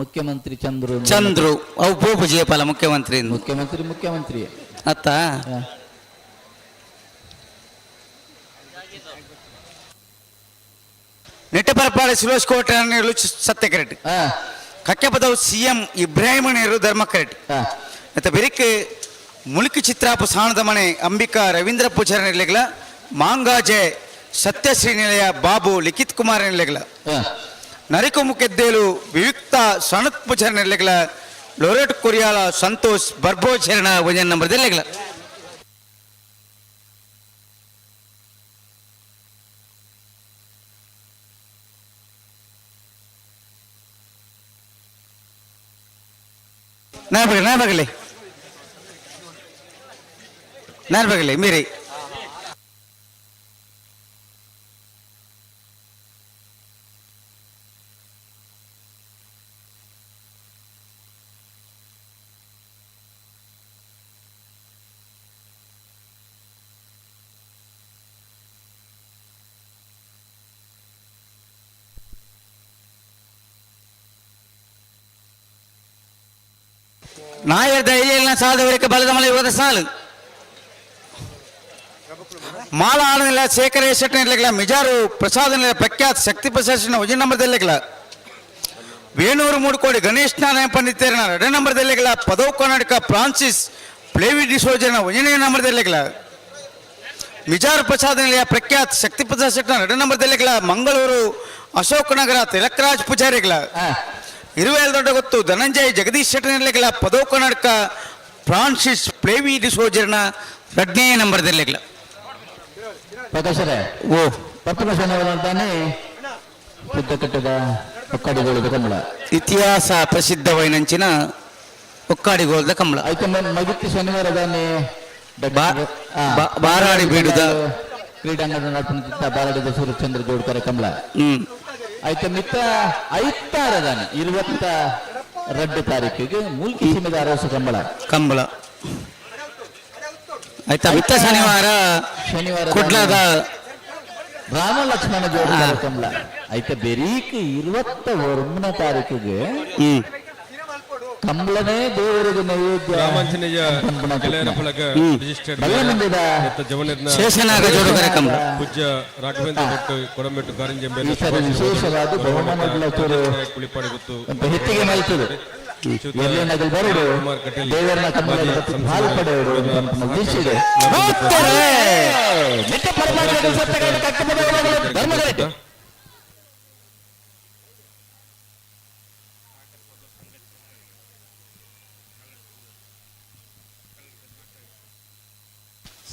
S8: ಮುಖ್ಯಮಂತ್ರಿ ಚಂದ್ರು
S7: ಚಂದ್ರು ಅವು ಬೋಪು ಜಯಪಾಲ ಮುಖ್ಯಮಂತ್ರಿ
S8: ಮುಖ್ಯಮಂತ್ರಿ ಮುಖ್ಯಮಂತ್ರಿ
S7: ಅತ್ತ ನೆಟ್ಟಪರಪಾಡಿ ಸುರೇಶ್ ಕೋಟೆ ಸತ್ಯ ಕರೆಟ್ ಕಕ್ಕೆಪದವು ಸಿಎಂ ಇಬ್ರಾಹಿಂ ನೇರು ಧರ್ಮ ಕರೆಟ್ ಮತ್ತೆ ಬೆರಿಕೆ ಮುಳುಕಿ ಚಿತ್ರಾಪು ಸಾಣದ ಮನೆ ಅಂಬಿಕಾ ರವೀಂದ್ರ ಪೂಜಾರಿ ನಿಲಯಗಳ ಮಾಂಗಾಜೆ ಸತ್ಯಶ್ರೀ ನಿಲಯ ಬಾಬು ಲಿಖಿತ್ ಕುಮಾರ್ ನಿಲಯಗಳ ನರಿಕು ಮುಖೆದ್ದೇಲು ವಿಯುಕ್ತ ಸಣತ್ ಪೂಜಾರಿ ನಿಲಯಗಳ ಲೊರೆಟ್ ಕೊರಿಯಾಳ ಸಂತೋಷ್ ಬರ್ಬೋ ಶರಣ ಒಂಜನ್ ನಂಬರ್ ನಿಲಯಗಳ ನಾನ್ ಬಗಲಿ ಮೀರಿ ನಾಯರ್ದ ಇಲ್ಲ ಸಾಲದವರಿಗೆ ಬಲದ ಮಳೆ ಹೋದ ಸಾಲು ಮಾಲ ಆನಂದ ಶೇಖರ ಶೆಟ್ಟಿ ಇರ್ಲಿಲ್ಲ ಮಿಜಾರು ಪ್ರಸಾದ ನಿಲಯ ಪ್ರಖ್ಯಾತ ಶಕ್ತಿ ಪ್ರಸಾದ್ ಒಂಜಿ ನಂಬರ್ದಲ್ಲಿಲ್ಲ ವೇಣೂರು ಮೂಡುಕೋಡಿ ಗಣೇಶ್ ನಾರಾಯಣ ಪಂಡಿತೇರನ ಎರಡನೇ ನಂಬರ್ದಲ್ಲಿಲ್ಲ ಪದವು ಕರ್ನಾಟಕ ಫ್ರಾನ್ಸಿಸ್ ಪ್ಲೇವಿ ಡಿಸೋಜನ ಒಂದನೇ ನಂಬರ್ದಲ್ಲಿಲ್ಲ ಮಿಜಾರು ಪ್ರಸಾದ ನಿಲಯ ಪ್ರಖ್ಯಾತ ಶಕ್ತಿ ಪ್ರಸಾದ್ ಶೆಟ್ಟನ ಎರಡನೇ ನಂಬರ್ದಲ್ಲಿಲ್ಲ ಮಂಗಳೂರು ಅಶೋಕನಗರ ತಿಲಕರಾಜ್ ಪೂಜಾರಿಗಳ ಇರುವೇಲ್ ದೊಡ್ಡ ಗೊತ್ತು ಧನಂಜಯ್ ಜಗದೀಶ್ ಶೆಟ್ಟನಿರ್ಲಿಕ್ಕಿಲ್ಲ ಪದವು ಕರ್ನಾಟಕ ಫ್ರಾನ್ಸಿಸ್ ಪ್ಲೇವಿ ಡಿಸೋಜರ್ನ ಎರಡನೇ ನಂಬರ್ದಲ್ಲಿಲ್ಲ
S8: ಪ್ರಕಾಶರೇ
S7: ಓ
S8: ಪತ್ತನ ಶನಿವಾರ ಸಿದ್ಧ ಕಟ್ಟದ ಒಕ್ಕಾಡಿಗೋಳದ ಕಂಬಳ
S7: ಇತಿಹಾಸ ಪ್ರಸಿದ್ಧವೈನಂಚಿನ ಒಕ್ಕಾಡಿಗೋಳದ ಕಂಬಳ
S8: ಐತೆ ಮಗಿತ್ತಿ ಶನಿವಾರ ದಾನೆ
S7: ಬಾರಾಡಿ ಬೀಡುದ
S8: ಕ್ರೀಡಾಂಗಣ ನಡ್ಪುತ್ತಿದ್ದ ಬಾರಾಡಿದ ಸೂರ್ಯಚಂದ್ರ ಜೋಡ್ಕರ ಕಂಬಳ ಐತೆ ಮಿತ್ತ ಐತಾರದಾನೆ 22 ತಾರೀಕಿಗೆ ಮೂಲ್ಕಿ ಸೀಮೆದ ಅರಸು ಕಂಬಳ
S7: ಕಂಬಳ ಆಯ್ತಾ ಮಿತ್ತ ಶನಿವಾರ
S8: ಶನಿವಾರ
S7: ಕುಡ್ಲದ
S8: ರಾಮ ಲಕ್ಷ್ಮಣ ಜೋಡ್ಕರ ಕಂಬಳ ಐತೆ ಬೆರೀಕ್ 21 ತಾರೀಕಿಗೆ ಕಂಬಳನೇ ದೇವರಿಗೆ ನೈವೇದ್ಯ
S4: ರಾಮಾಂಜನೇಯ ಗೆಳೆಯರ ಬಳಗ ರಿಜಿಸ್ಟರ್ಡ್
S8: ಬಲ್ಲಮಂದಿದ
S7: ಶೇಷನಾಗ ಜೋಡುಗರ ಕಂಬಳ
S4: ಪೂಜ್ಯ ರಾಘವೇಂದ್ರ ಭಟ್ ಕೊಡಂಬೆಟ್ಟು ಕಾರಿಂಜಂಬೆ
S8: ಈ ಸರಿ ವಿಶೇಷವಾದ ಬಹುಮಾನಗಳ ಚೂರು
S4: ಕುಳಿಪಾಡಿ ಗೊತ್ತು
S8: ಅಂತ ಹೆಚ್ಚಿಗೆ ಮಲ್ತದೆ ಎಲ್ಲಿ ಬರಡು ದೇವರನ್ನ ಕಂಬಳದ ಹಾಲು ಪಡೆಯರು ಅಂತ ಉದ್ದೇಶ ಇದೆ. ನಿತ್ಯ ಪರಮಾತ್ಮ ಸತ್ಯಗಳ ಕರ್ತವ್ಯಗಳು ಧರ್ಮಗಳಿದೆ.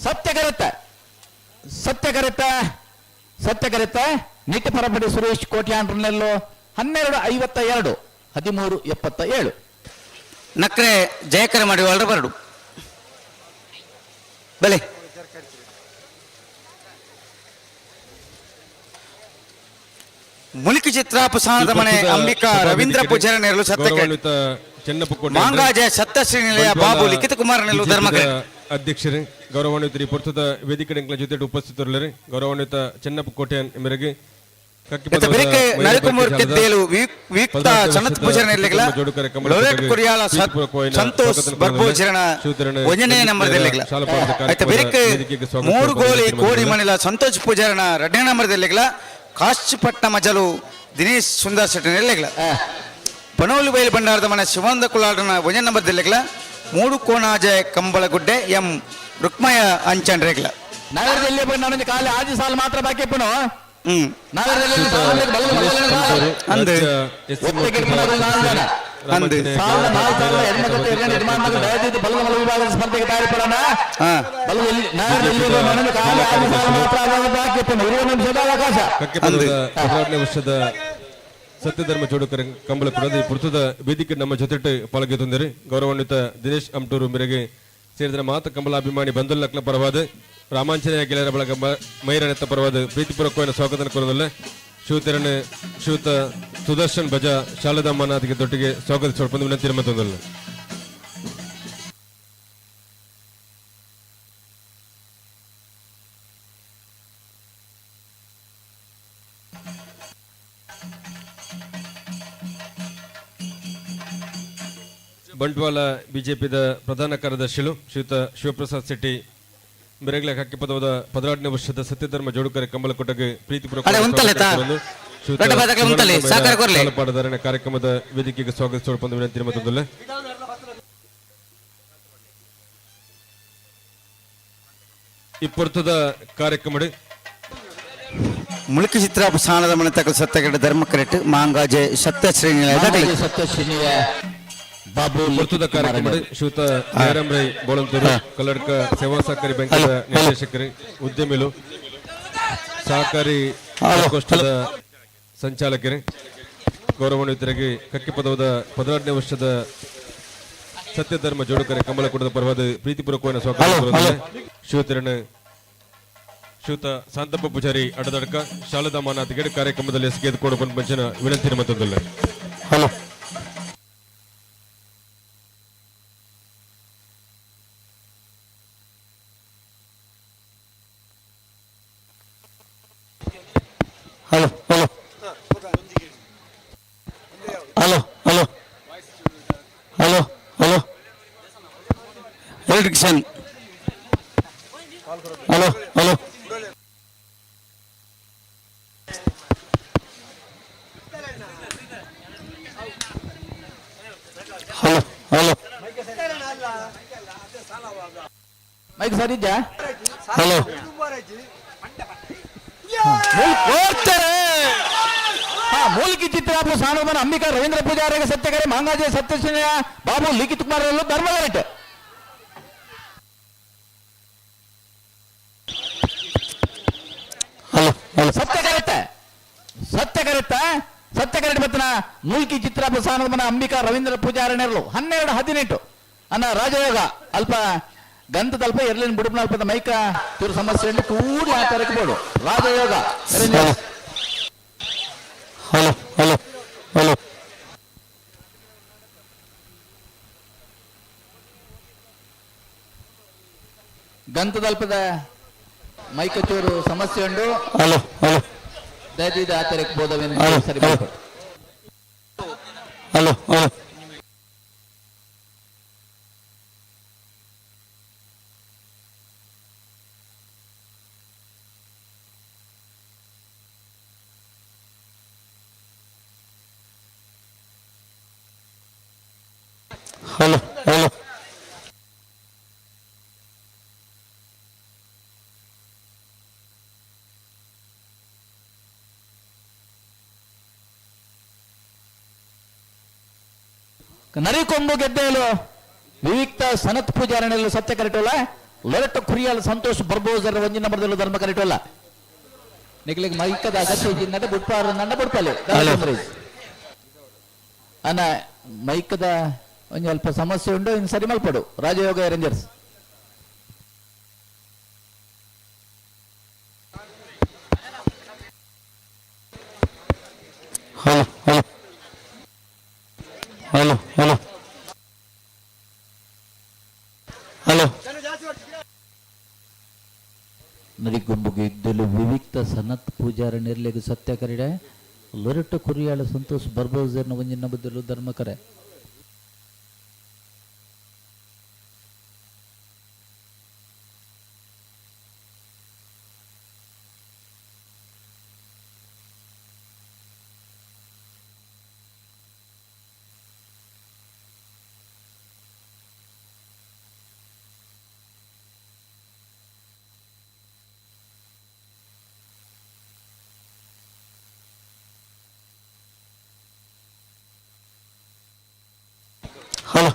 S8: ಸತ್ಯಗರತ ಸತ್ಯಗರತ ಸತ್ಯಗರತ ನಿಟ್ಟ ಪರಪಡಿ ಸುರೇಶ್ ಕೋಟ್ಯಾನ್ರನ್ನೆಲ್ಲೋ 12:52 13:77
S7: ನಕ್ರೆ ಜಯಕರ ಮಾಡಿ ಬರಡು ಬಲೆ ಮುಲಿಕಿ ಚಿತ್ರಾಪಸಾನದ ಮನೆ ಅಂಬಿಕಾ ರವೀಂದ್ರ ಪೂಜಾರಿ ನೆರಳು ಸತ್ಯಕ್ಕೆ
S4: ಚೆನ್ನಪ್ಪ
S7: ಮಾಂಗಾಜೆ ಸತ್ಯಶ್ರೀ ನಿಲಯ ಬಾಬು ಲಿಖಿತ ಕುಮಾರ್ ನೆರಳು ಧರ್ಮಕ್ಕೆ
S4: ಅಧ್ಯಕ್ಷರೇ ಗೌರವಾನ್ವಿತರು ಈ ಪುರ್ತದ ವೇದಿಕೆ ಜೊತೆ ಉಪಸ್ಥಿತರಿಲ್ಲರೆ ಗೌರವಾನ್ವಿತ ಚೆನ್ನಪ್ಪ ಕೋಟ್ಯಾನ್ ಮೇರೆಗೆ
S7: ಸಂತೋಷ್ ಬರ್ಬೋಜರಣ ಒಂದನೇ ನಂಬರ್ದಲ್ಲಿಗ್ಲ ಆಯ್ತಾ ಬೆರಿಕೆ ಮೂರು ಗೋಲಿ ಕೋಡಿ ಮನಿಲ ಸಂತೋಷ್ ಪೂಜಾರಣ ಎರಡನೇ ನಂಬರ್ದಲ್ಲಿಗ್ಲ ಕಾಶಿಪಟ್ನ ಮಜಲು ದಿನೇಶ್ ಸುಂದರ್ ಶೆಟ್ಟನಿರ್ಲಿಗ್ಲ ಪನೋಲಿ ಬಯಲು ಭಂಡಾರದ ಮನೆ ಶಿವಾನಂದ ಕುಲಾಡನ ಒಂದನೇ ನಂಬರ್ದಲ್ಲಿಗ್ಲ ಮೂಡು ಕೋಣಾಜೆ ಕಂಬಳಗುಡ್ಡೆ ಎಂ ರುಕ್ಮಯ ಅಂಚನ್ ರೇಗ್ಲ
S8: ನಗರದಲ್ಲಿ ಬಂದು ಖಾಲಿ ಆಜಿ ಸಾಲ ಮಾತ್ರ ಬಾಕಿ ಇಪ್ಪನು ನಗರದಲ್ಲಿ
S7: ಅಂದು
S8: ಅಂದು ಸಾಲ ನಾಲ್ಕು ಸಾಲ ಹೆಣ್ಮಕ್ಳು ನಿರ್ಮಾಣ ದಯವಿಟ್ಟು ಬಲದ ಮಲ ವಿಭಾಗದ ಸ್ಪರ್ಧೆಗೆ ತಯಾರಿಪಡೋಣ ಬಲದಲ್ಲಿ ನಗರದಲ್ಲಿ ಖಾಲಿ ಆಜಿ ಸಾಲ ಮಾತ್ರ ಬಾಕಿ ಇಪ್ಪನು 20 ನಿಮಿಷದ ಅವಕಾಶ.
S4: ಕಕ್ಕೆಪದರದ ವರ್ಷದ ಸತ್ಯಧರ್ಮ ಚೌಡಕರ ಕಂಬಳ ಕೂಡ ಈ ಪುರ್ತದ ವೇದಿಕೆ ನಮ್ಮ ಜೊತೆ ಪಾಲ್ಗೆ ತೊಂದರೆ ಗೌರವಾನ್ವಿತ ದಿನೇಶ್ ಅಮ್ಟೂರು ಮೇರೆಗೆ ಸೇರಿದ ಮಾತ ಕಂಬಳ ಅಭಿಮಾನಿ ಬಂಧುಲಕ್ನ ಪರವಾದ ರಾಮಾಂಜನೇಯ ಗೆಳೆಯರ ಬಳಗ ಮೈರನೆತ್ತ ಪರವಾದ ಪ್ರೀತಿಪೂರ್ವಕವಾದ ಸ್ವಾಗತ ಕೋರದಲ್ಲ ಶಿವತರಣ ಶ್ರೀಯುತ ಸುದರ್ಶನ್ ಬಜಾ ಶಾಲದಮ್ಮನಾಥಿಗೆ ದೊಟ್ಟಿಗೆ ಸ್ವಾಗತ ಸ್ವಲ್ಪ ವಿನಂತಿ ಮತ್ತೊಂದಲ್ಲ. ಬಂಟ್ವಾಳ ಬಿಜೆಪಿದ ಪ್ರಧಾನ ಕಾರ್ಯದರ್ಶಿಲು ಶ್ರೀಯುತ ಶಿವಪ್ರಸಾದ್ ಶೆಟ್ಟಿ ಮೆರೆಗ್ಲ ಕಕ್ಕಿಪದವದ 16ನೇ ವರ್ಷದ ಸತ್ಯಧರ್ಮ ಜೋಡುಕರೆ ಕಂಬಲಕೋಟಗೆ ಪ್ರೀತಿಪೂರ್ವಕ
S7: ಅರೆ, ಉಂತಲೆ ತಾ.
S4: ಶ್ರೀಯುತ
S7: ದೊಡ್ಡ ಬಾದಕಲ ಉಂತಲೆ, ಸಹಕಾರ ಕೊರ್ಲೆ.
S4: ತಾಲಪಾಡದಾರನ ಕಾರ್ಯಕ್ರಮದ ವೇದಿಕೆಗೆ ಸ್ವಾಗತಿಸೋಣ ವಿನಂತಿ ಮತ್ತೊಂದಲ್ಲ. ಇಪ್ಪರ್ತದ ಕಾರ್ಯಕ್ರಮ
S7: ಮುಳುಕಿ ಚಿತ್ರ ಸಾಣದ ಮನೆ ತಕಲ್ ಸತ್ಯಗಡ ಧರ್ಮ ಕರೆಟ್ ಮಾಂಗಾಜೆ ಸತ್ಯಶ್ರೀ ನಿಲಯದ
S8: ಸತ್ಯಶ್ರೀನಿಯ ಬಾಬು
S4: ಪ್ರಸ್ತುತ ಕಾರ್ಯಕ್ರಮ ಶ್ರೀಯುತ ಜಯರಾಮ್ ರೈ ಬೋಳಂತೂರು, ಕಲ್ಲಡ್ಕ ಸೇವಾ ಸಹಕಾರಿ ಬ್ಯಾಂಕಿನ ನಿರ್ದೇಶಕರು, ಉದ್ಯಮಿಲು, ಸಹಕಾರಿ ಪ್ರಕೋಷ್ಠದ ಸಂಚಾಲಕರು, ಗೌರವಾನ್ವಿತರಾಗಿ ಕಕ್ಕಿಪದವದ 16ನೇ ವರ್ಷದ ಸತ್ಯಧರ್ಮ ಜೋಡುಕರೆ ಕಮಲಕೂಟದ ಪರವಾದ ಪ್ರೀತಿಪೂರ್ವಕವಾದ ಸ್ವಾಗತ. ಶ್ರೀಯುತರನ್ನು ಶ್ರೀಯುತ ಶಾಂತಪ್ಪ ಪೂಜಾರಿ ಅಡದಡ್ಕ ಶಾಲದ ಮಾನಾತಿಗೆ ಕಾರ್ಯಕ್ರಮದಲ್ಲಿ ಎಸಗೆದುಕೊಂಡು ಬಂದ ಮಂಚನ ವಿನಂತಿ ಮತ್ತೊಂದಲ್ಲ.
S3: Hello hello hello hello hello hello hello
S7: electrician
S3: hello hello hello hello
S8: mic ಸರಿ ಇದ್ಯಾ?
S3: ಹಲೋ
S8: ಮೂಲಿಕಿ ಚಿತ್ರಾಪು ಸಾನುಮನ ಅಂಬಿಕಾ ರವೀಂದ್ರ ಪೂಜಾರಿಗೆ ಸತ್ಯಕರೆ ಮಾಂಗಾಜೆ ಸತ್ಯಶ್ರೀಯ ಬಾಬು ಲಿಖಿತ್ ಕುಮಾರ್ ಧರ್ಮದರೆಟ್.
S3: ಹಲೋ ಹಲೋ
S8: ಸತ್ಯ ಕರೆಕ್ಟ್, ಸತ್ಯ ಕರೆಕ್ಟ್, ಸತ್ಯ ಕರೆಕ್ಟ್. ಬತ್ತನ ಮೂಲ್ಕಿ ಚಿತ್ರಾಪು ಸಾನುಮನ ಅಂಬಿಕಾ ರವೀಂದ್ರ ಪೂಜಾರಣ್ಯರು 12-18 ಅನ್ನ ರಾಜಯೋಗ ಅಲ್ಪ ಗಂಧದಲ್ಪ ಎರ್ಲಿನ ಬುಡುಪನ ಅಲ್ಪದ ಮೈಕ ತಿರು ಸಮಸ್ಯೆ ಕೂಡಿ ಆ ತರಕ್ಕೆ ಬೋಡು ರಾಜಯೋಗ.
S3: ಹಲೋ ಹಲೋ ಹಲೋ
S8: ಗಂಧದಲ್ಪದ ಮೈಕ ಚೂರು ಸಮಸ್ಯೆ ಉಂಡು.
S3: ಹಲೋ ಹಲೋ
S8: ದಯದೀದ ಆ ತರಕ್ಕೆ ಬೋಧವೇನು
S3: ಹಲೋ
S8: ಸರಿ
S3: ಹಲೋ
S8: ಮಾಡ್ಕೊಡು.
S3: Hello hello hello hello
S8: Narikombu ಗೆದ್ದೆಯಲು ವಿವಿಕ್ತ ಸನತ್ ಪೂಜಾರಣೆಯಲ್ಲೂ ಸತ್ಯ ಕರೆಟೋಲ್ಲ. ಲೊರಟ ಕುರಿಯಾಲ ಸಂತೋಷ್ ಬರ್ಬೋಜರ ಒಂಜಿ ನಂಬರ್ದಲ್ಲೂ ಧರ್ಮ ಕರೆಟೋಲ್ಲ. ನಿಗ್ಲಿಗೆ ಮೈಕದ ಅಗತ್ಯ ಇದ್ದಿದ್ದ ಬುಡ್ಪಾರ ನನ್ನ ಬುಡ್ಪಲೆ ಅನ್ನ ಮೈಕದ ಒಂಜಿ ಅಲ್ಪ ಸಮಸ್ಯೆ ಉಂಟು, ಇನ್ನು ಸರಿ ಮಲ್ಪಡು. Rajayoga rangers.
S3: Hello hello hello hello hello
S8: Narigombu ಗೆದ್ದಲು ವಿವಿಕ್ತ ಸನತ್ ಪೂಜಾರ ನಿರ್ಲೆಗು ಸತ್ಯ ಕರಿಡೆ ಲೊರಟ ಕುರಿಯಾಳ ಸಂತೋಷ್ ಬರ್ಬೋಜರ್ನ ಒಂಜಿ ನಂಬದಲ್ಲೂ ಧರ್ಮ ಕರೆ.
S3: ಹಲೋ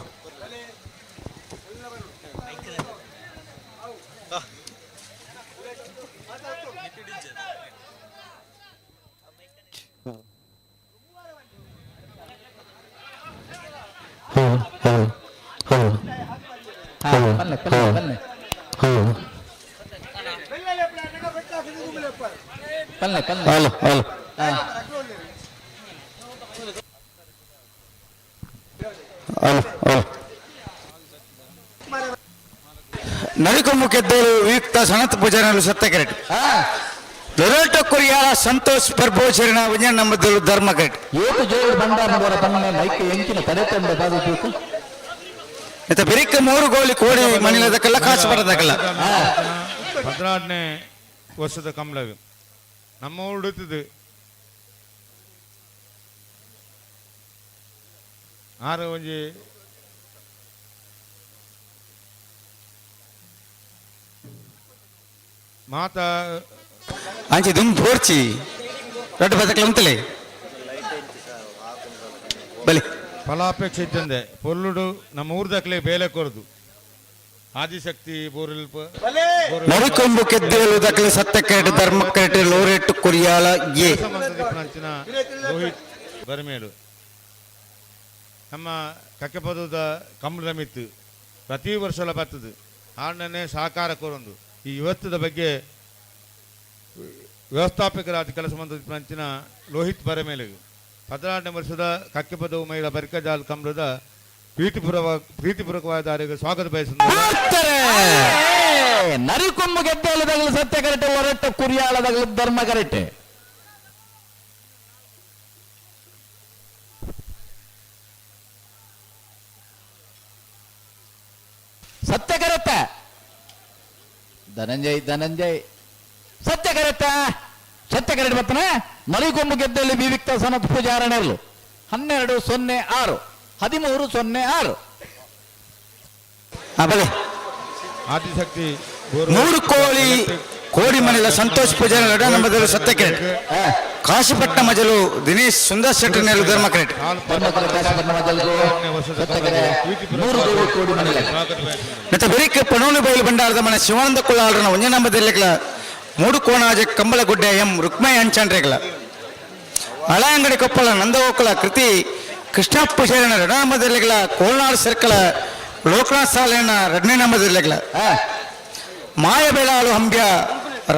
S3: ಹಲೋ ಹಲೋ ಹಲೋ
S8: ಹಾ, ಬನ್ನಿ ಬನ್ನಿ ಬನ್ನಿ
S3: ಹಲೋ
S8: ಬನ್ನಿ ಬನ್ನಿ.
S3: ಹಲೋ ಹಲೋ
S8: ಹಾ.
S3: ಹಲೋ ಹಲೋ
S7: ನರಿಕೊಂಬು ಗೆದ್ದಲು ವಿಯುಕ್ತ ಸನತ್ ಪೂಜಾರಿಗಳು ಸತ್ಯ ಕರೆಟ್.
S8: ಹಾ.
S7: ಲೊರಟ ಕುರಿಯಾಳ ಸಂತೋಷ್ ಬರ್ಬೋಜರಿನ ಒಂಜಿ ನಂಬರ್ದಲ್ಲೂ ಧರ್ಮ ಕರೆಟ್.
S8: ಏತು ಜೋರು ಬಂಡ ಬಂದವರ ತನ್ನ ಮೈಕ್ ಎಂಚಿನ ತಡೆ ತಂಡ ದಾದ ತೂಕು.
S7: ಇತ್ತ ಬೆರಿಕ್ ಮೂರು ಗೋಲಿ ಕೋಡಿ ಮನಿಲದಕ್ಕೆಲ್ಲ ಕಾಸು ಪಡೆದಕ್ಕೆಲ್ಲ.
S6: 16ನೇ ವರ್ಷದ ಕಮಲಗ ನಮ್ಮ ಉಡುತ್ತಿದ್ದು ಆರು ಒಂಜಿ ಮಾತಾ.
S7: ಅಂಚೆ ದುಮ್ ಬೋರ್ಚಿ ರಡ್ಡು ಬದಕ್ಲ ಉಂತಲೆ ಬಲಿ.
S6: ಫಲಾಪೇಕ್ಷೆ ಇದ್ದಂದೆ ಪೊರ್ಲುಡು ನಮ್ಮ ಊರ್ದಕ್ಲೆ ಬೇಲೆ ಕೊರದು ಆದಿಶಕ್ತಿ ಬೋರಿಲ್ಪ.
S7: ನರಿಕೊಂಬು ಕೆದ್ದೇಳು ದಕ್ಲೆ ಸತ್ಯ ಕರೆಟ್ ಧರ್ಮ ಕರೆಟ್ ಲೋರೆಟ್ ಕುರಿಯಾಲ ಎ.
S6: ಅಂಚಿನ ರೋಹಿತ್ ಬರಮೇಲು ನಮ್ಮ ಕಕ್ಕೆಪದದ ಕಮಲದ ಮಿತ್ತು ಪ್ರತಿ ವರ್ಷಲ ಬರ್ತದೆ. ಆರ್ಣನೆ ಸಹಕಾರ ಕೊರೊಂದು ಈ ಇವತ್ತದ ಬಗ್ಗೆ ವ್ಯವಸ್ಥಾಪಕರಾದ ಕೆಲಸ ಅಂಚಿನ ಲೋಹಿತ್ ಬರಮೇಲು 16ನೇ ವರ್ಷದ ಕಕ್ಕೆಪದವು ಮಹಿಳಾ ಬರ್ಕಜಾಲ್ ಕಮಲದ ಪ್ರೀತಿಪೂರ್ವಕವಾದ ಸ್ವಾಗತ ಬಯಸುತ್ತದೆ.
S8: ನರಿಕೊಂಬು ಗೆದ್ದೇಳುದಾಗಲು ಸತ್ಯ ಕರೆಟೆ ಹೊರಟ ಕುರಿಯಾಳದಾಗಲು ಧರ್ಮ ಕರೆಟೆ. ಸತ್ಯ ಕರೆತ್ತ ಧನಂಜಯ್ ಧನಂಜಯ್ ಸತ್ಯ ಕರೆತ್ತ ಸತ್ಯ ಕರೆಟ್ ಬತ್ತನ ನರಿಕೊಂಬು ಗೆದ್ದಲ್ಲಿ ವಿವಿಕ್ತ ಸನತ್ ಪೂಜಾರಣೆರ್ಲು 12-06 13-06.
S7: ಬಲೆ.
S6: ಆದಿಶಕ್ತಿ.
S7: ಮೂರು ಕೋಳಿ ಕೋಡಿ ಮನೆಯ ಸಂತೋಷ್ ಪೂಜಾರಿ ನಮ್ಮದಲ್ಲಿ ಸತ್ಯ ಕರೆಟ್. ಕಾಶಿಪಟ್ಟಣ ಮಜಲು ದಿನೇಶ್ ಸುಂದರ್ ಶೆಟ್ಟಿ ನೆಲು ಧರ್ಮ ಕರೆಟ್. ಮತ್ತೆ ಬೆರಿಕ್ ಪಣೋಲಿ ಬಯಲು ಭಂಡಾರದ ಮನೆ ಶಿವಾನಂದ ಕುಳ್ಳಾಳರನ ಒಂಜೆ ನಂಬದಿರ್ಲಿಕ್ಲ ಮೂಡು ಕೋಣಾಜೆ ಕಂಬಳಗುಡ್ಡೆ ಎಂ ರುಕ್ಮಯ್ಯ ಅಂಚಾನ್ರೇಗ್ಲ ಹಳೆಯಂಗಡಿ ಕೊಪ್ಪಳ ನಂದಗೋಕುಲ ಕೃತಿ ಕೃಷ್ಣಪ್ಪ ಶರಣ ಎರಡನೇ ಕೋಲ್ನಾಡು ಸರ್ಕಲ ಲೋಕನಾಥ್ ಸಾಲೆಯನ್ನ ಎರಡನೇ ನಂಬದಿರ್ಲಿಕ್ಲ ಮಾಯಬೇಳಾಳು ಹಂಬ್ಯ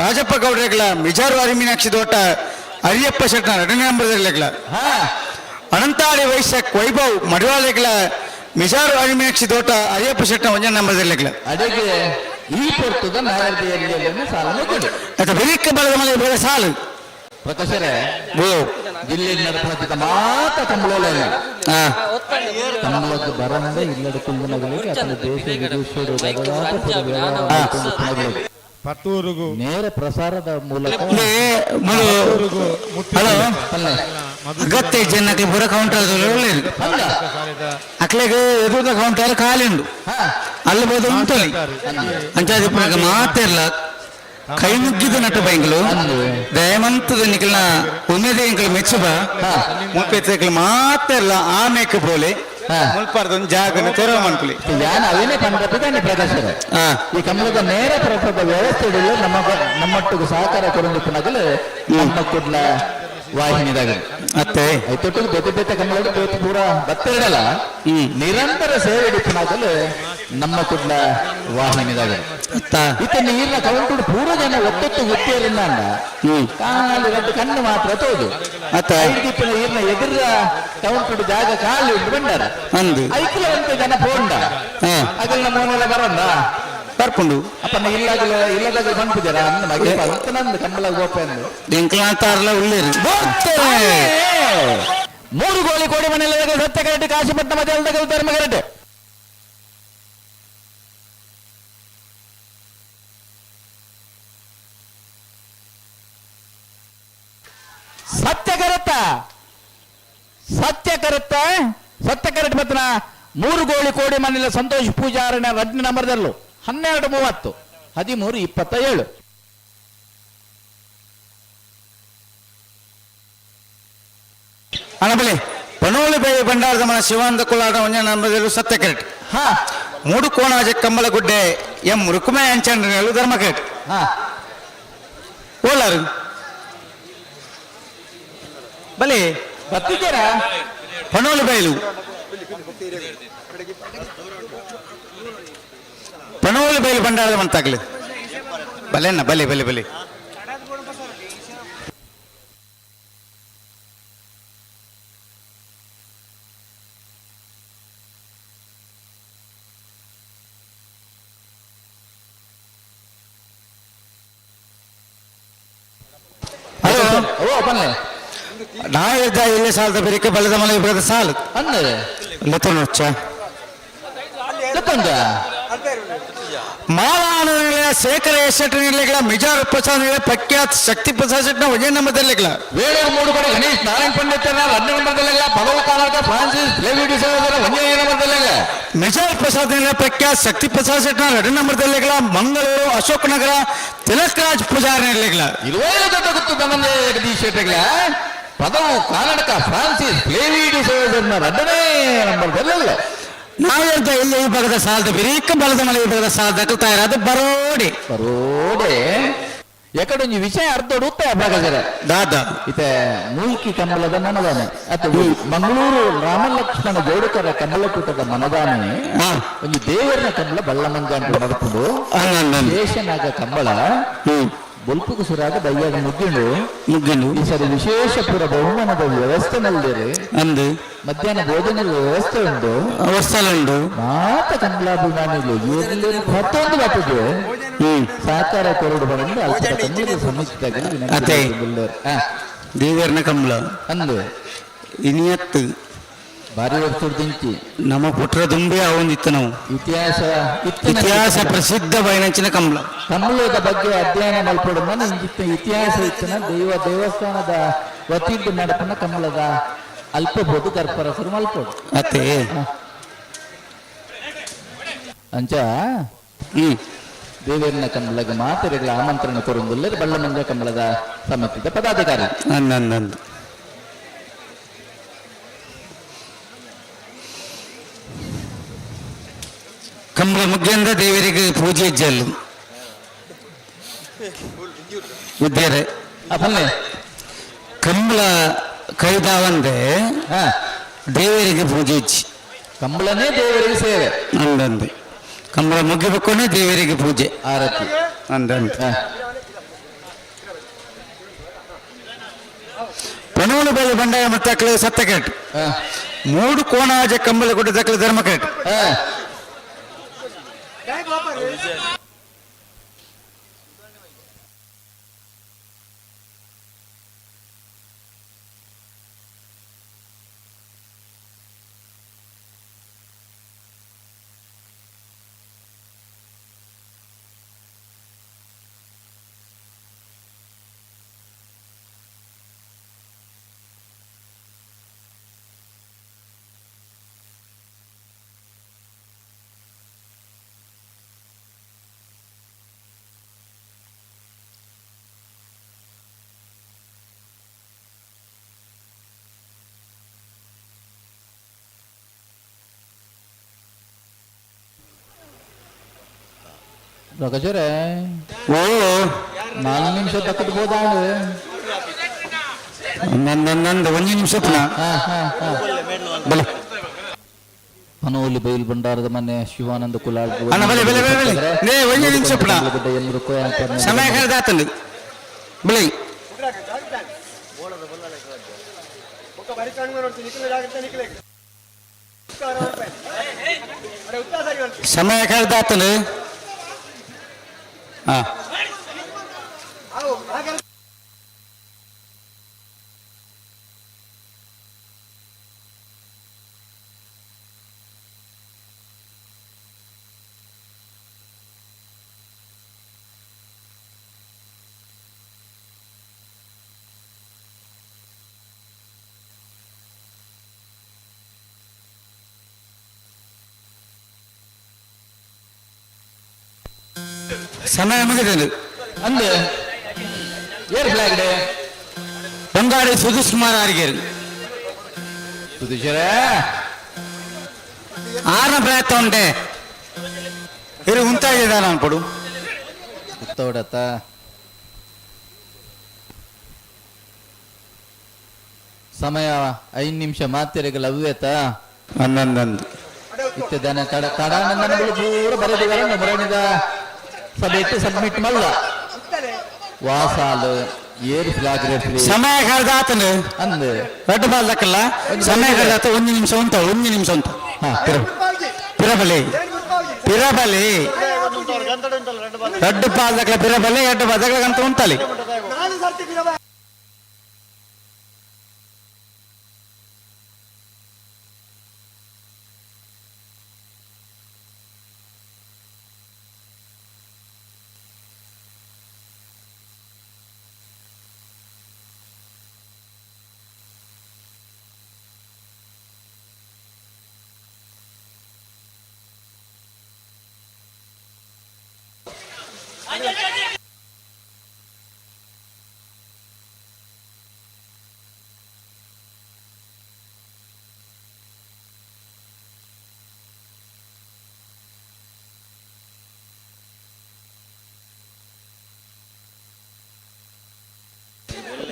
S7: ರಾಜಪ್ಪ ಗೌಡ್ರೆಗಳ ಮಿಜಾರು ಅರಿಮೀನಾಕ್ಷಿ ದೋಟ ಅರಿಯಪ್ಪ ಶೆಟ್ಟನ ಎರಡನೇ ನಂಬರ್ದಿರ್ಲಿಕ್ಲ ಅನಂತಾಳಿ ವೈಶ್ಯಕ್ ವೈಭವ್ ಮಡಿವಾಳೆಗಳ ಮಿಜಾರು ಅರಿಮೀನಾಕ್ಷಿ ದೋಟ ಅರಿಯಪ್ಪ ಶೆಟ್ಟನ ಒಂಜನೇ ನಂಬರ್ದಿರ್ಲಿಕ್ಲ.
S8: ಅಡಿಗೆ ಈ ಪೊರ್ತುದ ನಾಗರಿಕ ಸಾಲ ಮುಗಿದು.
S7: ಆತ ಬೆರಿಕ್ ಬಳದ ಮಲೆ ಬೇರೆ ಸಾಲು.
S8: ಪ್ರಕಾಶರೇ,
S7: ಓ.
S8: ಜಿಲ್ಲೆ ನಡಪದ ಮಾತ ಕಂಬಳೋಲ ಕಂಬಳದ ಬರಂದ ಇಲ್ಲದ ಕುಂದನಗಳಿಗೆ ಅತನ ದೇಶ ವಿದೇಶದ
S6: ಪತ್ತೂರುಗು
S8: ನೇರ ಪ್ರಸಾರದ ಮೂಲಕ.
S7: ಹಲೋ, ಅಗತ್ಯ ಜನಕ್ಕೆ ಪೂರ ಕೌಂಟರ್ ಅಕ್ಲೆಗ್ ಎದುರುದ ಕೌಂಟರ್ ಖಾಲಿ ಉಂಡು, ಅಲ್ಲಿ ಬೋದ ಉಂಟು ಅಂಚಾದಿ ಪುನಕ ಮಾತಿರ್ಲ ಕೈ ಮುಗ್ಗಿದ ನಟ ಬೈಂಗ್ಲು ದಯಮಂತದ ನಿಖಲ್ನ ಉಮೇದ ಎಂಕಲ್ ಮೆಚ್ಚುಬ ಮುಲ್ಪೆತ್ತಕ್ಲು ಮಾತಿರ್ಲ ಆಮೇಕ್ ಪೋಲೆ ಮುಲ್ಪಾರ್ದ ಒಂದು ಜಾಗನ ತೆರವ ಮನ್ಪುಲಿ.
S8: ಯಾನ್ ಅವೇನೇ ಪಂಡಪಿದಾನೆ ಪ್ರಕಾಶರೇ. ಈ ಕಂಬಳದ ನೇರ ಪ್ರಸಾರದ ವ್ಯವಸ್ಥೆ ನಮ್ಮ ನಮ್ಮೊಟ್ಟಿಗೆ ಸಹಕಾರ ಕೊರೊಂದು ಪುನಗಲು ನಮ್ಮ ಕುಡ್ಲ ವಾಹಿನಿದಾಗ
S7: ಅತ್ತೆ.
S8: ಐತೊಟ್ಟಿಗೆ ಬೇತೆ ಬೇತೆ ಕಂಬಳದ ಬೇತೆ ಪೂರ ಬತ್ತಿರಡಲ್ಲ ನಿರಂತರ ಸೇವೆ ಹಿಡಿಪುನಾಗಲು ನಮ್ಮ ಕುಡ್ಲ ವಾಹಿನಿದಾಗ.
S7: ಅತ್ತ.
S8: ಇತ್ತ ನೀರಿನ ಕೌಂಟು ಪೂರ ಜನ ಒತ್ತೊತ್ತು ಗೊತ್ತಿರಲಿಲ್ಲ ಅಂಡ ಕಾಲು ರಡ್ಡು ಕಣ್ಣು ಮಾತ್ರ ತೋದು.
S7: ಅತ್ತ.
S8: ಐದಿಪ್ಪನ ಈರ್ನ ಎದುರ ಕೌಂಟು ಜಾಗ ಖಾಲಿ ಉಂಟು ಬಂಡಾರ.
S7: ಅಂದು.
S8: ಐಕ್ಲ ಅಂತ ಜನ ಪೋಂಡ ಅಗಲ್ನ ಮೋನೆಲ್ಲ ಬರಂದ.
S7: ಬರ್ಪುಂಡು.
S8: ಅಪ್ಪನ ಇಲ್ಲಾಗಲ ಇಲ್ಲದಾಗ ಬಂಪಿದಾರ ಅಂದ ಮಗೆ ಅಂತ ನಂದು ಕಂಬಳ ಗೋಪ ಅಂದು.
S7: ಎಂಕ್ಲಾಂತಾರಲ ಉಳ್ಳೇರು.
S8: ಮೂರು ಗೋಲಿ ಕೋಡಿ ಮನೆಯಲ್ಲಿ ಸತ್ಯ ಕರೆಟ್ ಕಾಶಿಪಟ್ಟಣ ಮಧ್ಯದ ಧರ್ಮ ಕರೆಟ್. ಸತ್ಯ ಕರೆತ್ತ ಸತ್ಯ ಕರೆತ್ತ ಸತ್ಯ ಕರೆಟ್ ಬತ್ತನ ಮೂರು ಗೋಳಿ ಕೋಡಿ ಮನೆಯಲ್ಲಿ ಸಂತೋಷ್ ಪೂಜಾರಣ ರಡ್ನ ನಂಬರ್ದಲ್ಲೂ 12:30 13:27.
S7: ಅಣಬಲೆ ಪನೋಳಿ ಬೈ ಭಂಡಾರದ ಮನ ಶಿವಾನಂದ ಕುಲಾಡ ಒಂಜ ನಂಬರ್ದಲ್ಲೂ ಸತ್ಯ ಕರೆಟ್. ಮೂಡು ಕೋಣಾಜೆ ಕಂಬಳಗುಡ್ಡೆ ಎಂ ರುಕುಮೆ ಅಂಚಂಡ್ರನಲ್ಲೂ ಧರ್ಮ ಕರೆಟ್. ಓಲಾರು ಬಲೆ.
S8: ಬತ್ತಿದ್ದೀರಾ?
S7: ಪಣೋಲಿ ಬೈಲು ಪಣೋಲಿ ಬೈಲು ಭಂಡಾರದ ಮಂತಾಗ್ಲಿ ಬಲೆಣ್ಣ ಬಲೆ ಬಲೆ ಬಲೆ. ಹಲೋ.
S8: ಓ ಬನ್ನಿ.
S7: ನಾಯಿದ್ದ ಇಲ್ಲಿ ಸಾಲದ ಬೆರಿಕೆ ಬಲದ ಮನೆ ಬರದ ಸಾಲು.
S8: ಅಂದ್ರೆ
S7: ಲತನೊಚ್ಚ.
S8: ಗೊತ್ತುಂಟ
S7: ಮಾಲಾನಗಳ ಶೇಖರ ಶೆಟ್ಟರ್ನಿರ್ಲಿಗಳ ಮಿಜಾರ್ ಪ್ರಸಾದ್ ಪ್ರಖ್ಯಾತ್ ಶಕ್ತಿ ಪ್ರಸಾದ್ ಶೆಟ್ಟನ ಒಂಜೇ ನಂಬರ್ದಲ್ಲಿಗಳ.
S8: ವೇಣೂರು ಮೂಡುಗಡೆ ಗಣೇಶ್ ನಾರಾಯಣ್ ಪಂಡಿತನ 2 ನಂಬರ್ದಲ್ಲಿಲ್ಲ. ಪದವು ಕಾಲಾಟ ಫ್ರಾನ್ಸಿಸ್ ಲೇವಿ ಡಿಸೋಜರ 1 ನಂಬರ್ದಲ್ಲಿಲ್ಲ.
S7: ಮಿಜಾರ್ ಪ್ರಸಾದ್ ಪ್ರಖ್ಯಾತ್ ಶಕ್ತಿ ಪ್ರಸಾದ್ ಶೆಟ್ಟನ 2 ನಂಬರ್ದಲ್ಲಿಗಳ. ಮಂಗಳೂರು ಅಶೋಕ್ ನಗರ ತಿಲಕ್ ರಾಜ್ ಪೂಜಾರಿ ಇರ್ಲಿಗಳ.
S8: 25 ದೊಡ್ಡ ಗುತ್ತು ಧನಂಜಯ ಜಗದೀಶ್ ಶೆಟ್ಟರ್ಗಳ ಪದವು ಕರ್ನಾಟಕ ಫ್ರಾನ್ಸಿಸ್ ಲೇವಿ ಡಿಸೋಜರ್ನ 2ನೇ ನಂಬರ್ದಲ್ಲಿಲ್ಲ.
S7: ನಾವೆಂತ ಇಲ್ಲಿ ವಿಭಾಗದ ಸಾಲದ ಬಿರೀಕ ಬಲದ ಮಲೆ ವಿಭಾಗದ ಸಾಲದ ತಯಾರಾದ ಬರೋಡಿ
S8: ಬರೋಡೆ ಎಕಡೊಂಜಿ ವಿಷಯ ಅರ್ಧ ಉತ್ತಾಯ ಭಾಗಜರ
S7: ದಾದಾ
S8: ಇತ್ತೆ ಮೂಲ್ಕಿ ಕಂಬಳದ ಮನದಾನೆ ಅಥವಾ ಮಂಗಳೂರು ರಾಮಲಕ್ಷ್ಮಣ ಜೋಡುಕರ ಕಮಲಕೂಟದ ಮನದಾನೆ ಒಂದು ದೇವರನ ಕಂಬಳ ಬಳ್ಳಮಂಜ ಅಂತ ನಡಪುಂಡು. ಶೇಷನಾಗ ಕಂಬಳ ಬೊಲ್ಪುಗು ಸುರಾಗ ಬಯ್ಯಾಗ ಮುಗ್ಗಿಂಡು.
S7: ಮುಗ್ಗಿಂಡು.
S8: ಈ ಸರಿ ವಿಶೇಷ ಪೂರ ಬಹುಮಾನದ ವ್ಯವಸ್ಥೆ ನಲ್ದಿರಿ.
S7: ಅಂದು
S8: ಮಧ್ಯಾಹ್ನ ಭೋಜನದ ವ್ಯವಸ್ಥೆ ಉಂಟು.
S7: ಉಂಟು.
S8: ಮಾತ ಕಂಬಳಾಭಿಮಾನಿಗಳು ಎಲ್ಲಿ ಪ್ರತಿಯೊಂದು ಬರ್ತದೆ ಸಹಕಾರ ಕೊರಡು ಬಂದು ಅಲ್ಪದ ಕಂಬಳದ ಸಮಿತಿದಾಗಲಿ ವಿನಂತಿ
S7: ಅದೇ.
S8: ಮಾಡಿಕೊಳ್ಳುವರು.
S7: ದೇವರನ ಕಂಬಳ
S8: ಅಂದು
S7: ಇನಿಯತ್ತು
S8: ಭಾರಿ ವರ್ಷದಿಂಚಿ
S7: ನಮ್ಮ ಪುಟ್ರ ದುಂಬೆ ಅವೊಂದಿತ್ತು ನಾವು
S8: ಇತಿಹಾಸ ಇತ್ತಿನ
S7: ಇತಿಹಾಸ ಪ್ರಸಿದ್ಧ ಬೈನಂಚಿನ ಕಂಬಳ.
S8: ಕಂಬಳದ ಬಗ್ಗೆ ಅಧ್ಯಯನ ಮಲ್ಪೊಡು ಇಂಚಿತ್ತ ಇತಿಹಾಸ ಇತ್ತಿನ ದೈವ ದೇವಸ್ಥಾನದ ವತಿಯಿಂದ ನಡಪನ ಕಂಬಳದ ಅಲ್ಪ ಬೋದು ಗರ್ಭರಸರು ಮಲ್ಪೊಡು.
S7: ಅತ್ತೆ.
S8: ಅಂಚ ದೇವೇರ್ನ ಕಂಬಳಗ ಮಾತೆರೆಗಳ ಆಮಂತ್ರಣ ಕೊರೊಂದುಲ್ಲೆರ್ ಬಳ್ಳಮಂಜ ಕಂಬಳದ ಸಮಿತಿದ ಪದಾಧಿಕಾರಿ.
S7: ಅಂದಂದಂದು ಕಂಬಳ ಮುಗ್ಗಿಂದ ದೇವರಿಗೆ ಪೂಜೆ ಇಜ್ಜಲ್ಲು ಉದ್ದೇರೆ.
S8: ಬನ್ನಿ.
S7: ಕಂಬಳ ಕೈದಾವಂದೆ ದೇವರಿಗೆ ಪೂಜೆ ಇಜ್ಜಿ.
S8: ಕಂಬಳನೇ ದೇವರಿಗೆ ಸೇವೆ.
S7: ಅಂದಂದೆ ಕಂಬಳ ಮುಗಿಬೇಕುನೆ ದೇವರಿಗೆ ಪೂಜೆ.
S8: ಆರತಿ.
S7: ಅಂದಂತೆ ಪನೋಲು ಬಳಿ ಬಂಡಾಯ ಮತ್ತೆ ಸತ್ತ ಕೆಟ್ಟು ಮೂಡು ಕೋಣಾಜ ಕಂಬಳ ಗುಡ್ಡ ದಕ್ಕಲ ಧರ್ಮ ಕೆಟ್ಟು.
S8: ರಗಜರೇ.
S7: ಓ.
S8: 4 ನಿಮಿಷ ತಕ್ಕದ ಬೋದಾಂಡು.
S7: ನಂದು ಒಂದು ನಿಮಿಷ ಪುನಃ ಬಲೆ.
S8: ಪನೋಲಿ ಬೈಲ್ ಭಂಡಾರದ ಮನೆ ಶಿವಾನಂದ ಕುಲಾಲ್.
S7: ಅಣ್ಣ, ಬಲೆ, ಬಲೆ, ಬಲೆ, ಬಲೆ. ನೇ, ಒಂಜಿ ನಿಮಿಷ ಪುನಃ. ಸಮಯ ಕರೆದಾತಂದು ಬಲೆ. ಸಮಯ ಕರೆದಾತಂದು ಹಾ. ಸಮಯ ಮುಗಿದದು.
S8: ಅಂದು ಏರ್ ಫ್ಲಾಗ್ ಡೇ.
S7: ಬಂಗಾಡಿ ಸುಧೀಶ್ ಕುಮಾರ್ ಆರ್ಗೇರ್.
S8: ಸುಧೀಶರೇ.
S7: ಆರನ ಪ್ರಯತ್ನ ಉಂಟೆ ಇರು ಉಂಟಾಗಿದೆ ನಾನು ಕೊಡು.
S8: ತೋಡತ್ತ ಸಮಯ 5 ನಿಮಿಷ ಮಾತೆರೆಗಳ ಅವ್ಯತ.
S7: ಅಂದಂದಂದು.
S8: ಇತ್ತದನ ತಡ ತಡಾನಂದನಗಳು ಪೂರ ಬರೆದಿದ್ದಾರೆ ಮುರಣಿದ ಸಭೆಟ್ಟು ಸಬ್ಮಿಟ್ ಮಲ್ಲ ವಾಸಾಲು ಏರ್ ಫ್ಲಾಗ್ ರೆಫ್ರಿ.
S7: ಸಮಯ ಕರೆದಾತನು.
S8: ಅಂದು
S7: ರೆಡ್ ಬಾಲ್ ದಕ್ಕಲ್ಲ ಸಮಯ ಕರೆದಾತ ಒಂದು ನಿಮಿಷ ಉಂಟ ಒಂದು ನಿಮಿಷ ಉಂಟು. ಪಿರಬಲಿ ಪಿರಬಲಿ ರೆಡ್ ಬಾಲ್ ದಕ್ಕಲ ಪಿರಬಲಿ ರೆಡ್ ಬಾಲ್ ದಕ್ಕಲ ಅಂತ ಉಂಟಲ್ಲಿ.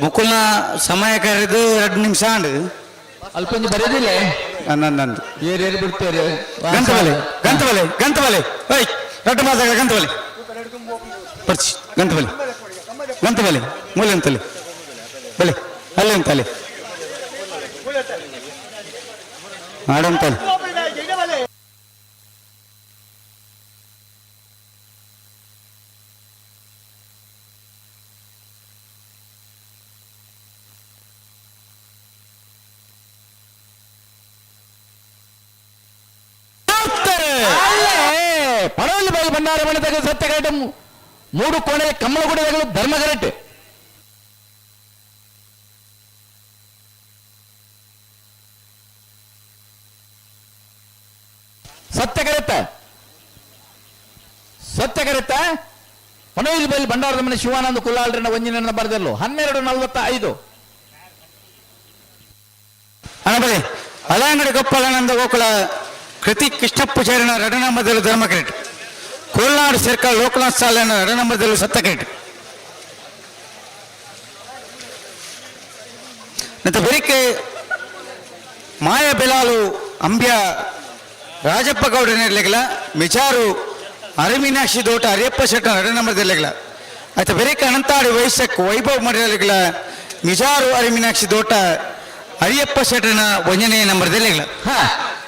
S7: ಮುಕುಲ್ನ ಸಮಯ ಕರೆದು 2 ನಿಮಿಷ ಆಂಡ್.
S8: ಅಲ್ಪೊಂಜಿ ಬರೆದಿಲ್ಲ.
S7: ನಂದು
S8: ಏರ್ ಏರ್ ಬಿಡ್ತೇವೆ.
S7: ಗಂತಬಲೆ ಗಂತಬಲೆ ಗಂತಬಲೆ ಓಯ್ ರಡ್ಡು ಮಾಸ ಗಂತಬಲೆ ಪರ್ಚಿ ಗಂತಬಲೆ ಗಂತಬಲೆ ಮೂಲೆ ಅಂತಲೆ ಬಲೆ ಅಲ್ಲೇ ಅಂತಲೆ ಆಡಂತಲೆ.
S8: ಪಡವಲ್ಲಿ ಬಾಯಿ ಭಂಡಾರ ಮನೆ ತಗ ಸತ್ಯ ಕರೆಟ್ 3 ಕೋಣೆ ಕಮ್ಮಲಗುಡಿ ತಗಲು ಧರ್ಮ ಕರೆಟ್. ಸತ್ಯ ಕರೆತ್ತ ಸತ್ಯ ಕರೆತ್ತ ಪಣವಿಲ್ ಬೈಲ್ ಭಂಡಾರದ ಮನೆ ಶಿವಾನಂದ ಕುಲ್ಲಾಳ್ರನ್ನ ಒಂಜಿನ ಬರೆದಿರಲು 12:45.
S7: ಅಣಬಲೆ ಹಳೆಯಂಗಡಿ ಗೊಪ್ಪಳನಂದ ಗೋಕುಲ ಕೃತಿ ಕೃಷ್ಣ ಪೂಜಾರಿನ 2 ನಂಬರ್ದಲ್ಲಿ ಧರ್ಮ ಕ್ರೆಡಿಟ್. ಕೋಲ್ನಾಡು ಸರ್ಕಲ್ ಲೋಕನಾಥ್ ಸಾಲನ 2 ನಂಬರ್ದಲ್ಲಿ ಸತ್ತ ಕ್ರೆಡಿಟ್. ಮತ್ತು ಬೆರಿಕೆ ಮಾಯ ಬೆಲಾಲು ಅಂಬ್ಯ ರಾಜಪ್ಪ ಗೌಡನಿರ್ಲಿಲ್ಲ ಮಿಜಾರು ಅರಿಮೀನಾಕ್ಷಿ ದೋಟ ಹರಿಯಪ್ಪ ಶೆಟ್ಟ 2 ನಂಬರ್ದಿರ್ಲಿಲ್ಲ. ಆಯ್ತು ಬೆರಿಕೆ ಅನಂತಾಡಿ ವೈಶಕ್ ವೈಭವ್ ಮಾಡಿರಲಿಲ್ಲ ಮಿಜಾರು ಅರಿಮೀನಾಕ್ಷಿ ದೋಟ ಹರಿಯಪ್ಪ ಶೆಟ್ಟನ 1ನೇ ನಂಬರ್ದಿರ್ಲಿಲ್ಲ.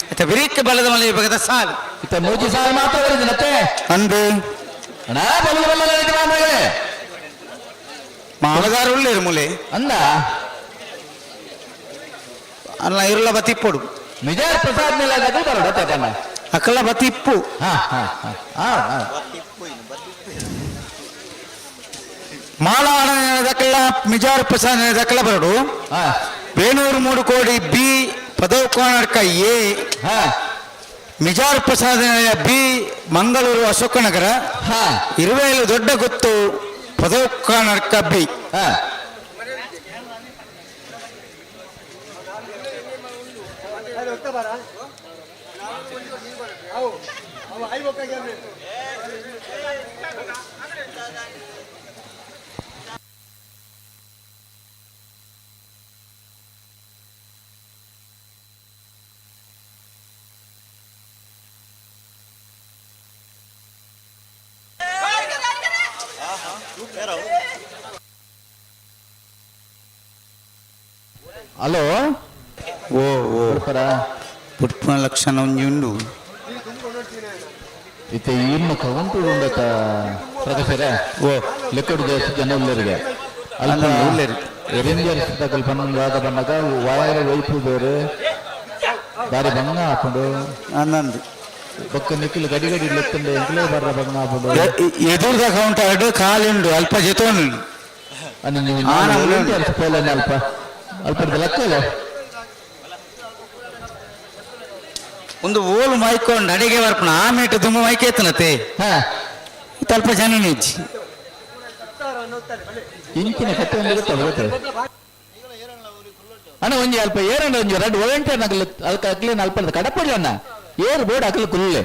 S7: ಆಯ್ತು ಬೆರಿಕೆ ಬಲದ ಮಲೆ ವಿಭಾಗದ ಸಾಲು
S8: ಇತ್ತ ಮೂಜಿ ಸಾಲು ಮಾತ್ರ ಬರೆದಿನತ್ತೆ
S7: ಅಂದು
S8: ಅಣ್ಣ ಬಲ್ಲ ಬಲ್ಲ
S7: ಮಾಮದಾರ ಉಳ್ಳೇರು ಮೂಲೆ
S8: ಅಂದ
S7: ಅಲ್ಲ ಇರುಳ ಬತ್ತಿಪ್ಪೊಡು
S8: ನಿಜಾರ್ ಪ್ರಸಾದ್ ಮೇಲೆ ಬರೋಡ ತಕಣ್ಣ
S7: ಅಕಲ ಬತ್ತಿಪ್ಪು.
S8: ಹಾ ಹಾ ಹಾ ಹಾ
S7: ಮಾಲಾಡ ದಕ್ಕಲ ಮಿಜಾರ್ ಪ್ರಸಾದ್ ದಕ್ಕಲ ಬರಡು. ವೇಣೂರು 3 ಕೋಡಿ ಬಿ ಪದವು ಕೋಣರ್ಕ ಎ ಮಿಜಾರ್ ಪ್ರಸಾದ್ ಬಿ ಮಂಗಳೂರು ಅಶೋಕನಗರ ಇರುವೇಲು ದೊಡ್ಡ ಗುತ್ತು ಪದವು ಕೋಣರ್ಕ ಬಿ.
S8: ಹಲೋ
S7: ಓ ಓ ಪುಟ್ಪನ ಲಕ್ಷಣ ಒಂಜಿ ಉಂಡು.
S8: ಇತ್ತೆ ಇನ್ನು ಕವಂಟು ಉಂಡತ ಪ್ರಕಾಶರೇ.
S7: ಓ
S8: ಲೆಕ್ಕಡು ಜಾಸ್ತಿ ಜನ ಉಳ್ಳರಿಗೆ ಅಲ್ಪ
S7: ಅಲ್ಲ, ಉಳ್ಳೇರು.
S8: ಎರಿಂಜರ್ಸ್ ತಗಲ್ ಪನ್ನೊಂದು ಆದ ಬಣ್ಣಗ ವಯರ್ ವೈಪು ಬೇರೆ ಬಾರಿ ಬಂಗ ಹಾಕೊಂಡು
S7: ಅಂದಂದು
S8: ಬೊಕ್ಕ ನಿಕ್ಲು ಗಡಿ ಗಡಿ ಲೆಕ್ಕಂಡೆ ಎಂಕ್ಲೇ ಬರ್ರ ಬಂಗ ಹಾಕೊಂಡು
S7: ಎದುರ್ದ ಕೌಂಟ ಎರಡು ಕಾಲುಂಡು ಅಲ್ಪ ಜೊತೆ
S8: ಅನ್ನ ನೀವು
S7: ಆ, ನಮ್ಮ
S8: ವಾಲಂಟಿಯರ್ಸ್ ಪೋಲನೆ ಅಲ್ಪ ಅಲ್ಪ ಲೆಕ್ಕಲ್ಲ.
S7: ಒಂದು ಓಲು ಮೈಕೊಂಡು ಅಡಿಗೆ ಬರ್ಪಣ ಆ ಮೇಟು ತುಂಬ ಮೈಕೇತನತೆ ಅಲ್ಪ ಜನ ನಿಜ್ಜಿ
S8: ಇಂಚಿನ ಕತ್ತೆ ಒಂದು ಗೊತ್ತಲ್ಲ ಗೊತ್ತು ಅಣ್ಣ ಒಂಜಿ ಅಲ್ಪ ಏರಂಡ ಒಂಜಿ ರಡ್ಡ್ ವಾಲಂಟಿಯರ್ ನಕಲು ಅಲ್ಕ ಅಕ್ಲೇನ ಅಲ್ಪ ಕಡಪಡ್ಲಿ ಅಣ್ಣ ಏರ್ ಬೋರ್ಡ್ ಅಕಲು ಕುಲ್ಲೆ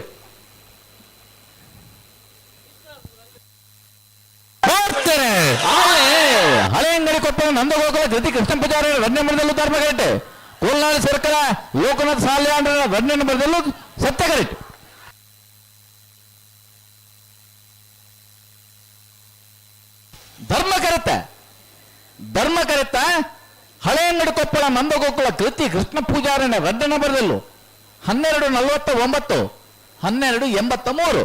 S7: ಹೋಗ್ತಾರೆ.
S8: ಹಳೆ ಅಂಗಡಿ ಕೊಪ್ಪ ನಂದಗೋಕುಲ ಧೃತಿ ಕೃಷ್ಣ ಪೂಜಾರಿ ಎರಡನೇ ನಂಬರ್ದಲ್ಲೂ ಧರ್ಮ ಕರೆಕ್ಟ್. ಕೋಲ್ನಾಡು ಸರ್ಕಲ ಲೋಕನಾಥ್ ಸಾಲ್ಯಾಂಡ್ರ ಎರಡನೇ ನಂಬರ್ದಲ್ಲೂ ಸತ್ಯ ಕರೆಕ್ಟ್. ಧರ್ಮ ಕರೆತ ಧರ್ಮ ಕರೆತ ಹಳೆ ಅಂಗಡಿ ಕೊಪ್ಪಳ ನಂದಗೋಕುಲ ಕೃತಿ ಕೃಷ್ಣ ಪೂಜಾರನ ಎರಡನೇ ನಂಬರ್ದಲ್ಲೂ 12:49 12:83.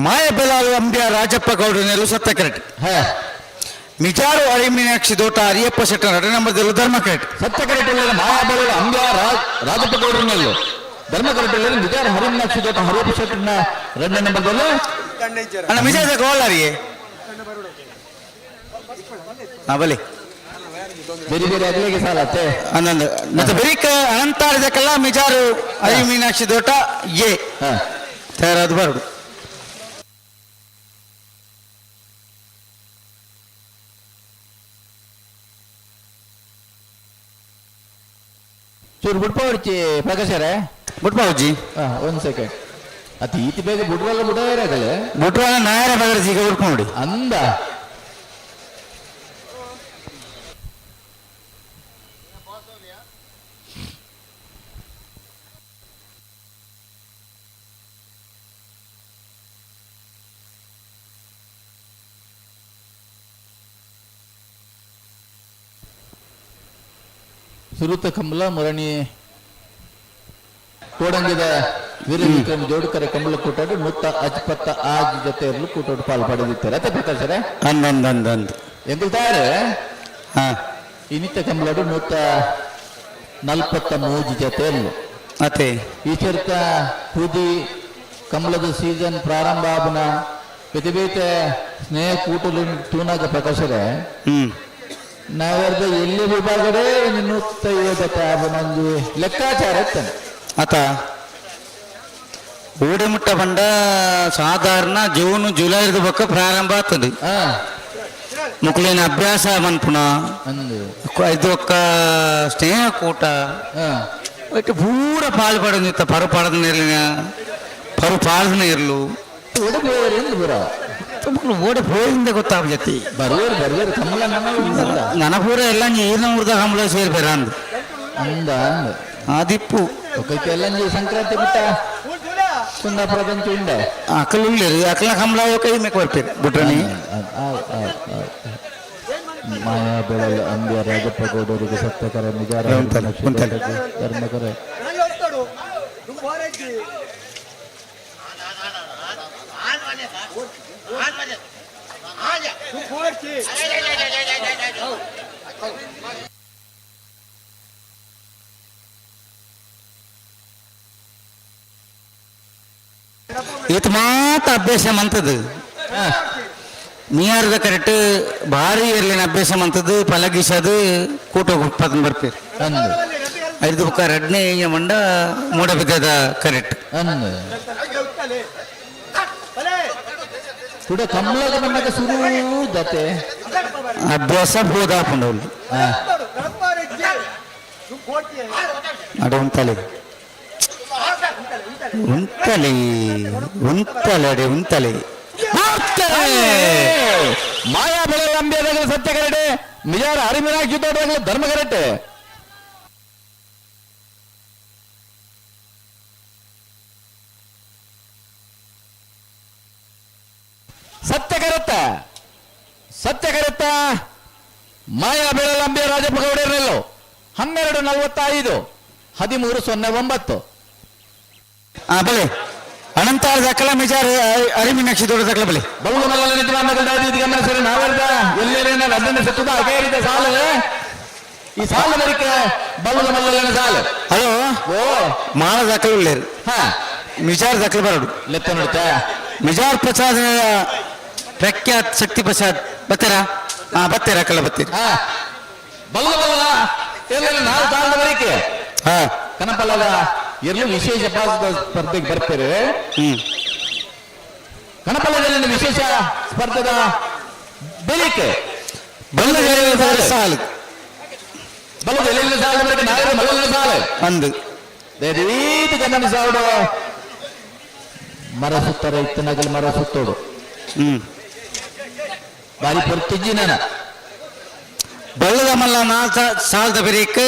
S7: ಮಾಯ ಬೆಲಾಲು ಅಂಬ್ಯ ರಾಜಪ್ಪ ಗೌಡನೆಲ್ಲ ಸತ್ತ ಕರೆಕ್ಟ್. ಮಿಜಾರು ಅರಿಮೀನಾಕ್ಷಿ ದೋಟ ಹರಿಯಪ್ಪ ಶೆಟ್ಟರ್ ಎರಡನೇ ನಂಬರ್ದಲ್ಲೂ ಧರ್ಮ ಕರೆಕ್ಟ್.
S8: ಸತ್ಯ ಕರೆಕ್ಟ್ ಮಾಯಾ ಬೆಲಾಲು ಅಂಬ್ಯ ರಾಜಪ್ಪ ಗೌಡರನೆಲ್ಲು ಧರ್ಮ ಕರೆಕ್ಟ್ ಮಿಜಾರು ಹರಿಮೀನಾಕ್ಷಿ ದೋಟ ಹರಿಯಪ್ಪ ಶೆಟ್ಟರ್ನ ಎರಡನೇ ನಂಬರ್ದಲ್ಲೂ.
S7: ಅಣ್ಣ ಮಿಜಾರ ಗೋಳಾರಿಗೆ ಹಾ ಬಲಿ
S8: ಬೇರೆ ಬೇರೆ ಅಗ್ಲಿಗೆ ಸಾಲತ್ತೆ
S7: ಅಂದಂದು ಮತ್ತೆ ಬೆರಿಕ ಅನಂತಾರದಕ್ಕೆಲ್ಲ ಮಿಜಾರು ಹರಿಮೀನಾಕ್ಷಿ ದೋಟ ಎ. ತಯಾರಾದ ಬರಡು.
S8: ಚೂರು ಬುಡ್ಪಾವಡ್ಚಿ ಪ್ರಕಾಶರೇ.
S7: ಬುಟ್ಪಾವಜ್ಜಿ.
S8: ಒಂದು ಸೆಕೆಂಡ್, ಅತಿ ಈತಿ ಬೇಗ ಬುಡ್ರಲ್ಲ ಬುಡವೇರಾಗಲ್ಲ.
S7: ಬುಟ್ವಾಲ ನಾಯರ ಬಗರ ಈಗ ಬುಡ್ಪ ನೋಡಿ.
S8: ಅಂದ ಸುರುತ ಕಂಬಳ ಮುರಣಿ ಕೋಡಂಗಿದ ವೀರ ವಿಕ್ರಮ ಜೋಡುಕರೆ ಕಂಬಳ ಕೂಟಾಡು ನೂತ ಅಜ್ಪತ್ತ ಆಜ್ ಜೊತೆ ಇರಲು ಕೂಟೋಡು ಪಾಲು ಪಡೆದಿದ್ದಾರೆ. ಅತ್ತೆ ಪ್ರಕಾಶರೇ.
S7: ಅಂದ್ ಅಂದ್ ಅಂದ್ ಅಂದ್.
S8: ಎಂಕುಲ್ ತಯಾರು.
S7: ಹಾ.
S8: ಇನ್ನಿತ್ತ ಕಂಬಳಡು 143 ಜೊತೆ ಇರಲು.
S7: ಅತ್ತೆ.
S8: ಈ ಚರಿತ ಕುದಿ ಕಂಬಳದ ಸೀಸನ್ ಪ್ರಾರಂಭ ಆಬನ ಬೇತೆ ಬೇತೆ ಸ್ನೇಹ ಕೂಟಲು ತೂನಾಗ ಪ್ರಕಾಶರೇ. ನಾವೆರ್ದ ಎಲ್ಲಿ ವಿಭಾಗಡೇ 150 ಜೊತೆ ಆಬನ ಒಂಜಿ ಲೆಕ್ಕಾಚಾರ ಇತ್ತಾನೆ.
S7: ಆತ ಊಡಿಮುಟ್ಟ ಬಂಡ ಸಾಧಾರಣ ಜೂನ್ ಜುಲೈ ಬೊಕ್ಕ ಪ್ರಾರಂಭ ಆಗ್ತದೆ. ಮುಕ್ಳಿನ ಅಭ್ಯಾಸ ಮನ್ಪುನ ಇದು ಒಕ್ಕ ಸ್ನೇಹ ಕೂಟ ಒಟ್ಟು ಪೂರ ಪಾಲು ಪಡೆದಿತ್ತ ಪರು ಪಾಡದ ನೀರ್ಲಿನ ಪರು ಪಾಡದ ನೀರ್ಲು ಮುಕ್ಳು ಓಡಿ ಹೋಯಿಂದ ಗೊತ್ತಾಗ್ತೈತಿ.
S8: ಬರ್ವೇರು ಬರ್ವೇರು ಕಮಲ
S7: ನನ್ನ ಪೂರ ಎಲ್ಲ ನೀರಿನ ಊರ್ದ ಕಂಬಳ ಸೇರ್ಬೇರ ಅಂದು
S8: ಅಂದ ಅಂದ
S7: ಆದಿಪ್ಪು.
S8: ಎಲ್ಲ ಸಂಕ್ರಾಂತಿ ಬಿಟ್ಟ ಕುಂದಾಪುರ ಬಂಚು ಉಂಡೆ.
S7: ಅಕಲ್ ಉಳ್ಳೇರು ಅಕಲ ಕಂಬಳ ಕೈ ಮೇಕ್ ಬರ್ತೀರಿ ಬಿಟ್ರನಿ.
S8: ಮಾಯಾ ಬೆಳಲು ಅಂಬ್ಯ ರಾಜಪ್ಪ ಗೌಡರಿಗೆ ಸತ್ಯಕರ ನಿಜಾರ ಧರ್ಮಕರ
S7: ಈತ ಮಾತ ಅಭ್ಯಾಸ ಮಂತದ್ದು ನೀರ್ದ ಕರೆಕ್ಟ್ ಭಾರಿ ಇರ್ಲಿನ ಅಭ್ಯಾಸ ಮಂತದ್ದು ಪಲಗಿಸದು ಕೂಟ ಪದನ್ ಬರ್ತೀರಿ. ಐದು ಬುಕ್ಕ ರಡ್ನೇ ಮಂಡ ಮೂಡ ಬಿದ್ದದ ಕರೆಕ್ಟ್.
S8: ಕೂಡ ಕಮಲದ ಮಣ್ಣಗ ಸುರು ದತೆ
S7: ಅಭ್ಯಾಸ ಹೋದಾಪುಂಡವ್ಲು ಅಡೆ ಉಂತಲೆ ಉಂತಲೆ ಉಂತಲೆ ಅಡೆ ಉಂತಲೆ.
S8: ಮಾಯಾ ಬೆಳೆ ಸತ್ಯ ಕರೆಟೆ ನಿಜಾರ ಹರಿಮಿನಾಕ್ಷಿ ತೋಟದಾಗಲೇ ಧರ್ಮ ಕರೆಟೆ. ಸತ್ಯ ಕರೆತ್ತ ಸತ್ಯ ಕರೆತ್ತ ಮಾಯಾ ಬೆಳಲಂಬೆ ರಾಜಪ್ಪ ಗೌಡರಲ್ಲೋ 12:45 13:09.
S7: ಆ ಬಲೆ ಅನಂತಾರ ದಾಖಲ ಮಿಜಾರ್ ಅರಿಮೀನಾಕ್ಷಿ ದೊಡ್ಡ ದಾಖಲ ಬಲೆ.
S8: ಗಮನಿಸರಿ ನಾವೆಲ್ಲ ಎಲ್ಲೇನ ರದ್ದನ್ನು ಸತ್ತದ ಅಗೇರಿದ ಸಾಲು ಈ ಸಾಲು ಬರಿಕೆ ಬಲ್ಲದ ಮಲ್ಲನ ಸಾಲು.
S7: ಹಲೋ
S8: ಓ
S7: ಮಾಳ ದಾಖಲೆ ಉಳ್ಳೇರು.
S8: ಹಾ
S7: ಮಿಜಾರ್ ದಾಖಲೆ ಬರಡು.
S8: ಲೆತ್ತ ನೋಡ್ತಾ
S7: ಮಿಜಾರ್ ಪ್ರಸಾದ್ ಪ್ರಖ್ಯಾತ್ ಶಕ್ತಿ ಪ್ರಸಾದ್ ಬತ್ತೀರಾ? ಹಾ ಬತ್ತೀರ ಅಕ್ಕಲ್ಲ ಬತ್ತೀರಿ.
S8: ಹಾ ಬಲ್ಲ ಬಲ್ಲ ಎಲ್ಲ ನಾವು ಸಾಲದ ಬರಿಕೆ.
S7: ಹಾ
S8: ಕನಪಲ್ಲದ ಎಲ್ಲೂ ವಿಶೇಷ ಸ್ಪರ್ಧೆಗೆ ಬರ್ತಾರೆ. ಕನಪಲ್ಲದಲ್ಲಿ ವಿಶೇಷ ಸ್ಪರ್ಧೆದ ಬೆಳಿಕೆ
S7: ಬಲ್ಲ ಸಾಲು
S8: ಬಲ್ಲ ಎಲ್ಲಿ ಸಾಲು ಬರಿಕೆ ನಾಳೆ ಮಲ್ಲ ಸಾಲು
S7: ಅಂದು
S8: ರೀತಿ ಗಮನಿಸಾವಡು ಮರ ಸುತ್ತರ ಇತ್ತನಗಲ್ ಮರ ಸುತ್ತೋಡು. ಬಾರಿ ಪೊರ್ತಿಜ್ಜಿ ನಾನು
S7: ಬಳ್ಳದ ಮಲ್ಲ ನಾಲ್ ಸಾಲದ ಬೆರೀಕ್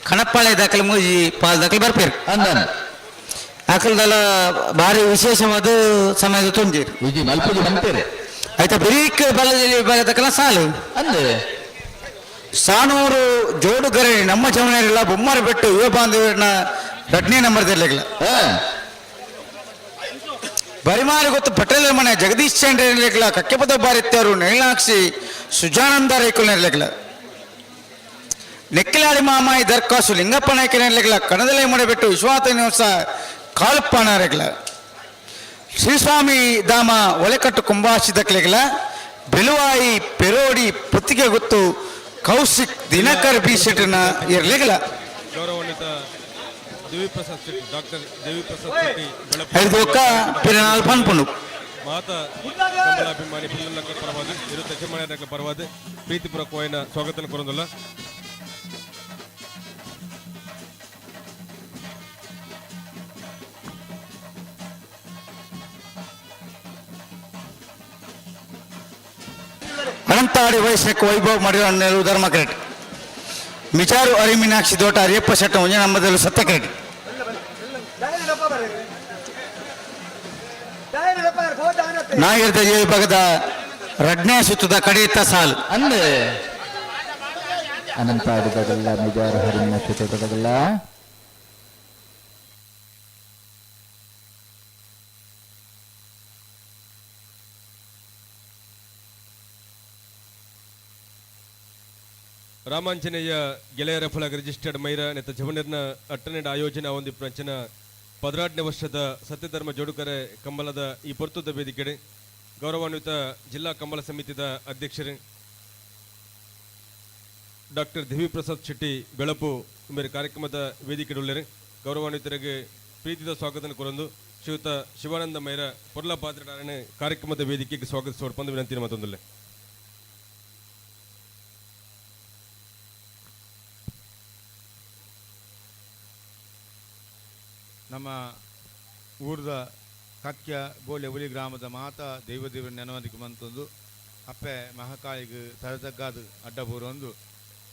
S7: ಕಣಪ್ಪಾಳೆ ದಾಖಲೆ ಮೂಜಿ ಪಾಲ್ ದಾಖಲೆ ಬರ್ಪೇರು.
S8: ಅಂದನ್
S7: ಅಕಲ್ದಲ್ಲ ಭಾರಿ ವಿಶೇಷವಾದ ಸಮಯದ ತೊಂಜೇರು
S8: ವಿಜಿ ಮಲ್ಪುಜಿ ಬಂತೇರೆ.
S7: ಆಯ್ತಾ ಬೆರೀಕ್ ಬಲ್ಲದಲ್ಲಿ ಬರದಕ್ಕಲ್ಲ ಸಾಲು
S8: ಅಂದೆ
S7: ಸಾನೂರು ಜೋಡುಗರೆ ನಮ್ಮ ಜಮನೆಲ್ಲ ಬೊಮ್ಮರ ಬೆಟ್ಟು ಯುವ ಬಾಂಧವ್ಯನ ಎರಡನೇ ನಂಬರ್ ಇರ್ಲಿಲ್ಲ. ಬರಿಮಾರಿ ಗೊತ್ತು ಪಟೇಲ್ ಮನೆ ಜಗದೀಶ್ ಚಂದ್ರ ಇರ್ಲಿಕ್ಲ ಕಕ್ಕೆಪದ ಬಾರಿತ್ತವರು ನೀಲಾಕ್ಷಿ ಸುಜಾನಂದ ರೇಕುಲ್ ಇರ್ಲಿಕ್ಲ ನೆಕ್ಕಿಲಾಡಿ ಮಾಮಾಯಿ ದರ್ಖಾಸು ಲಿಂಗಪ್ಪ ನಾಯಕನ ಇರ್ಲಿಕ್ಲ ಕಣದಲೆ ಬಿಟ್ಟು ವಿಶ್ವನಾಥ ನಿವಾಸ ಕಾಲಪ್ಪನ ರೇಕ್ಲ ಶ್ರೀಸ್ವಾಮಿ ಧಾಮ ಒಲೆಕಟ್ಟು ಕುಂಬಾಸಿ ದಕ್ಲಿಕ್ಲ ಬೆಲುವಾಯಿ ಪೆರೋಡಿ ಪುತ್ತಿಗೆ ಗೊತ್ತು ಕೌಶಿಕ್ ದಿನಕರ್ ಬಿ ಶೆಟ್ಟನ ಇರ್ಲಿಕ್ಲ.
S4: ಗೌರವಾನ್ವಿತ ದೇವಿಪ್ರಸಾದ್ ಶೆಟ್ಟಿ, ಡಾಕ್ಟರ್ ದೇವಿಪ್ರಸಾದ್ ಶೆಟ್ಟಿ ಬೆಳಪು
S7: ಐದು ಪಿರನಾಲ್ ಪನ್ಪುಂಡು.
S4: ಮಾತ ಕಂಬಳಾಭಿಮಾನಿ ಪಿಲ್ಲುಲಕ್ಕ ಪರವಾದ ಇರು ತಜಮಾನ್ಯರ ಪರವಾದ ಪ್ರೀತಿಪೂರ್ವಕವಾಯಿನ ಸ್ವಾಗತ ಕೊರೊಂದುಲ್ಲ.
S7: ಅನಂತಾಡಿ ವಯಸ್ಸಕ್ಕೆ ವೈಭವ ಮಾಡಿರೋ ಧರ್ಮ ಕ್ರೆಟ್. ಮಿಚಾರು ಅರಿಮೀನಾಕ್ಷಿ ದೋಟ ಅರಿಯಪ್ಪ ಶೆಟ್ಟ ಒಂಜೆ ನಮ್ಮದಲ್ಲೂ ಸತ್ಯ ಕ್ರೆಟ್. ನಾಯರ್ದ ವಿಭಾಗದ ರಡ್ನೇ ಸುತ್ತದ ಕಡೆಯುತ್ತ ಸಾಲು.
S8: ಅಂದೆ ಅನಂತಾಡಿದಾಗಲ್ಲ ಮಿಜಾರು ಹರಿನ ಚಿತ್ರದಲ್ಲ.
S4: ರಾಮಾಂಜನೇಯ ಗೆಳೆಯರ ಫಲಕ ರಿಜಿಸ್ಟರ್ಡ್ ಮೈರ ನೆತ್ತ ಜವನರ್ನ ಅಟ್ಟನೆಡ ಆಯೋಜನೆ ಒಂದು ಪ್ರಂಚನ 16ನೇ ವರ್ಷದ ಸತ್ಯಧರ್ಮ ಜೋಡುಕರೆ ಕಂಬಳದ ಈ ಪೊರ್ತುದ ವೇದಿಕೆಡೆ ಗೌರವಾನ್ವಿತ ಜಿಲ್ಲಾ ಕಂಬಳ ಸಮಿತಿದ ಅಧ್ಯಕ್ಷರು ಡಾಕ್ಟರ್ ದೇವಿಪ್ರಸಾದ್ ಶೆಟ್ಟಿ ಬೆಳಪು ಮೇರೆ ಕಾರ್ಯಕ್ರಮದ ವೇದಿಕೆಡುಳ್ಳರು. ಗೌರವಾನ್ವಿತರಿಗೆ ಪ್ರೀತಿದ ಸ್ವಾಗತ ಕೊರಂದು ಶ್ರೀಯುತ ಶಿವಾನಂದ ಮೈರ ಪೊರ್ಲ ಪಾತ್ರ ಕಾರ್ಯಕ್ರಮದ ವೇದಿಕೆಗೆ ಸ್ವಾಗತಿಸುವ ವಿನಂತಿ ಮತ್ತೊಂದಲ್ಲೇ.
S6: ನಮ್ಮ ಊರದ ಕಕ್ಯ ಬೋಲೆ ಹುಲಿ ಗ್ರಾಮದ ಮಾತಾ ದೈವ ದೇವರ ನೆನವದಿಗೆ ಮಂತೊಂದು ಅಪ್ಪೆ ಮಹಾಕಾಯಿಗೆ ತರತಗ್ಗಾದ ಅಡ್ಡಬೂರೊಂದು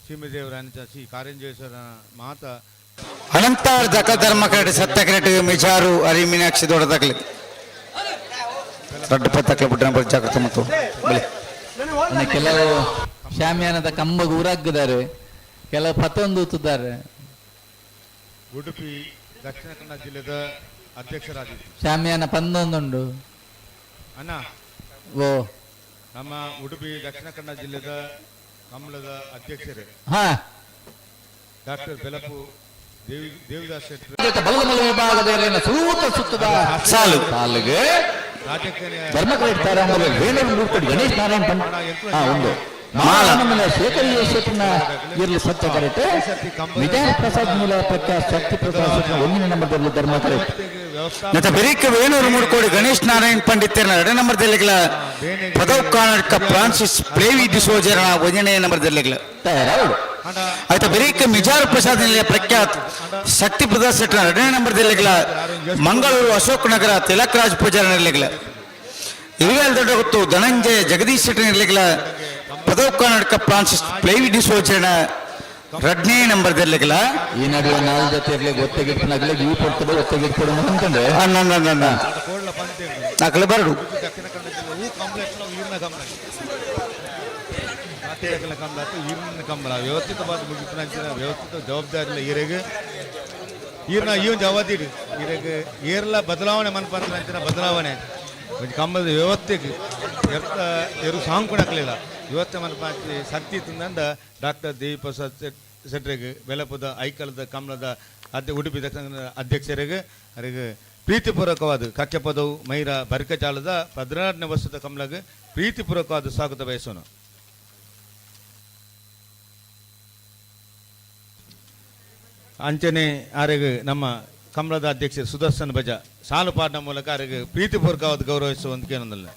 S6: ಸೀಮೆದೇವರ ಅಂಚ ಶ್ರೀ ಕಾರಂಜೇಶ್ವರನ ಮಾತಾ.
S7: ಅನಂತಾರ್ ದಕ ಧರ್ಮ ಕ್ರೆಟ್ ಸತ್ಯ ಕ್ರೆಟ್ ಮಿಜಾರು ಅರಿ ಮೀನಾಕ್ಷಿ ದೊಡ್ಡ ತಕ್ಲಿ ದೊಡ್ಡ ಪತ್ತಕ್ಲೆ ಬಿಟ್ಟ ಜಾಗ್ರತೆ ಮತ್ತು ಬಲಿ.
S8: ಇನ್ನು ಕೆಲವು ಶಾಮಿಯಾನದ ಕಂಬ ಊರಾಗಿದ್ದಾರೆ, ಕೆಲವು ಪತೊಂದು ಊತಿದ್ದಾರೆ.
S6: ಉಡುಪಿ ದಕ್ಷಿಣ ಕನ್ನಡ ಜಿಲ್ಲೆದ ಅಧ್ಯಕ್ಷರಾಗಿದ್ದರು.
S8: ಶಾಮಿಯಾನ ಪಂದೊಂದುಂಡು.
S6: ಅಣ್ಣ.
S8: ಓ.
S6: ನಮ್ಮ ಉಡುಪಿ ದಕ್ಷಿಣ ಕನ್ನಡ ಜಿಲ್ಲೆದ ಕಮಲದ ಅಧ್ಯಕ್ಷರೇ ಡಾಕ್ಟರ್ ಬೆಲಪು ದೇವಿ ದೇವಿದಾಸ್ ಶೆಟ್ಟರು.
S8: ಬಲದ ವಿಭಾಗದ ಸೂತ ಸುತ್ತದ
S7: ಸಾಲು.
S8: ಸಾಲಿಗೆ
S6: ರಾಜಕೀಯ
S8: ಧರ್ಮಕರೆ ವೇಣೂರು ಮೂರ್ತಿ ಗಣೇಶ್ ನಾರಾಯಣ್ ಪಂಡ್ ಒಂದು
S7: ಮಾಲ.
S8: ಶೇಖರ್ ಶೆಟ್ಟಿನ ಇರಲಿ ಸತ್ಯ ಕರೆಕ್ಟ್. ವಿಜಯ ಪ್ರಸಾದ್ ಮೂಲ ಪ್ರಖ್ಯಾತ ಶಕ್ತಿ ಪ್ರಸಾದ್ ಶೆಟ್ಟಿನ ಒಂದನೇ ನಂಬರ್ದಲ್ಲಿ ಧರ್ಮ ಕರೆಕ್ಟ್.
S7: ಮತ್ತೆ ಬೆರಿಕ ವೇಣೂರು ಮೂರ್ಕೋಡಿ ಗಣೇಶ್ ನಾರಾಯಣ್ ಪಂಡಿತರನ ಎರಡನೇ ನಂಬರ್ ದಲ್ಲಿಗಳ ಪದವ್ ಕಾನಡ್ಕ ಫ್ರಾನ್ಸಿಸ್ ಪ್ಲೇವಿ ಡಿಸೋಜರನ ಒಂದನೇ ನಂಬರ್ ದಲ್ಲಿಗಳ.
S8: ತಯಾರಾವಡು.
S7: ಆಯ್ತಾ ಬೆರಿಕ ಮಿಜಾರು ಪ್ರಸಾದ್ ನಿಲಯ ಪ್ರಖ್ಯಾತ್ ಶಕ್ತಿ ಪ್ರಸಾದ್ ಶೆಟ್ಟನ ಎರಡನೇ ನಂಬರ್ ದಲ್ಲಿಗಳ ಮಂಗಳೂರು ಅಶೋಕ್ ನಗರ ತಿಲಕ್ ರಾಜ್ ಪೂಜಾರ ನಿರ್ಲಿಗಳ. ಇರುವೇಲ್ ದೊಡ್ಡ ಗೊತ್ತು ಧನಂಜಯ ಜಗದೀಶ್ ಶೆಟ್ಟರ್ ನಿರ್ಲಿಗಳ ಪದವ್ ಕಾನಡ್ಕ ಫ್ರಾನ್ಸಿಸ್ ಪ್ಲೇವಿ ಡಿಸೋಜರನ ಎರಡನೇ ನಂಬರ್ ದಲ್ಲಿಗಳ.
S8: ಈ ನಡುವೆ ನಾಲ್ ಜೊತೆ ಇರ್ಲಿ ಒತ್ತೆಗಿಟ್ಪನಾಗ್ಲಿ ಈ ಪೊರ್ತದೆ ಒತ್ತೆಗಿಟ್ಕೊಡು ಅಂತಂದ್ರೆ
S6: ಕೋಡ್ಲ ಪಂತೇರು
S7: ನಕಲು ಬರಡು.
S6: ಉಡುಪಿ ದಕ್ಷಿಣ ಕನ್ನಡ ಜಿಲ್ಲೆ ಹೂ ಕಂಬಳ ಈರ್ನ ಕಂಬಳ ಮಾತೆಗಳ ಕಂಬಳ ಅಥವಾ ಈರ್ನ ಕಂಬಳ ವ್ಯವಸ್ಥಿತವಾದ ಮುಗಿಪಿನಂಚಿನ ವ್ಯವಸ್ಥಿತ ಜವಾಬ್ದಾರಿ ಇಲ್ಲ ಈರೆಗ್ ಈರ್ನ ಈ ಒಂದು ಅವಧಿ ಈರೆಗ್ ಏರ್ಲ ಬದಲಾವಣೆ ಮನ್ಪಂಚಿನ ಬದಲಾವಣೆ ಒಂಜಿ ಕಂಬಳದ ವ್ಯವಸ್ಥೆಗೆ ಎರ್ತ ಎರು ಸಾಂಕುಣಕ್ಲಿಲ್ಲ ವ್ಯವಸ್ಥೆ ಮನ್ಪಾಂಚಿ ಶಕ್ತಿ ತಿಂದಂಡ ಡಾಕ್ಟರ್ ದೇವಿ ಪ್ರಸಾದ್ ಶೆಟ್ರಿಗೆ ಬೆಲಪುದ ಐಕಳದ ಕಮಲದ ಅಧ್ಯ ಉಡುಪಿ ದಕ್ಷಿಣ ಕನ್ನಡ ಅಧ್ಯಕ್ಷರಿಗೆ ಅವರಿಗೆ ಪ್ರೀತಿಪೂರ್ವಕವಾದ ಕಕ್ಕೆಪದವು ಮೈರ ಬರ್ಕಚಾಲದ 16ನೇ ವರ್ಷದ ಕಮಲಗೆ ಪ್ರೀತಿಪೂರ್ವಕವಾದ ಸ್ವಾಗತ ಬಯಸೋಣ. ಅಂಚನೆ ಆರೆಗ್ ನಮ್ಮ ಕಮಲದ ಅಧ್ಯಕ್ಷ ಸುದರ್ಶನ್ ಬಜ ಸಾಲು ಪಾಠ ಮೂಲಕ ಆರೆಗ್ ಪ್ರೀತಿಪೂರ್ವಕವಾದ ಗೌರವಿಸುವಂತ ಕೇನೊಂದಲ್ಲ.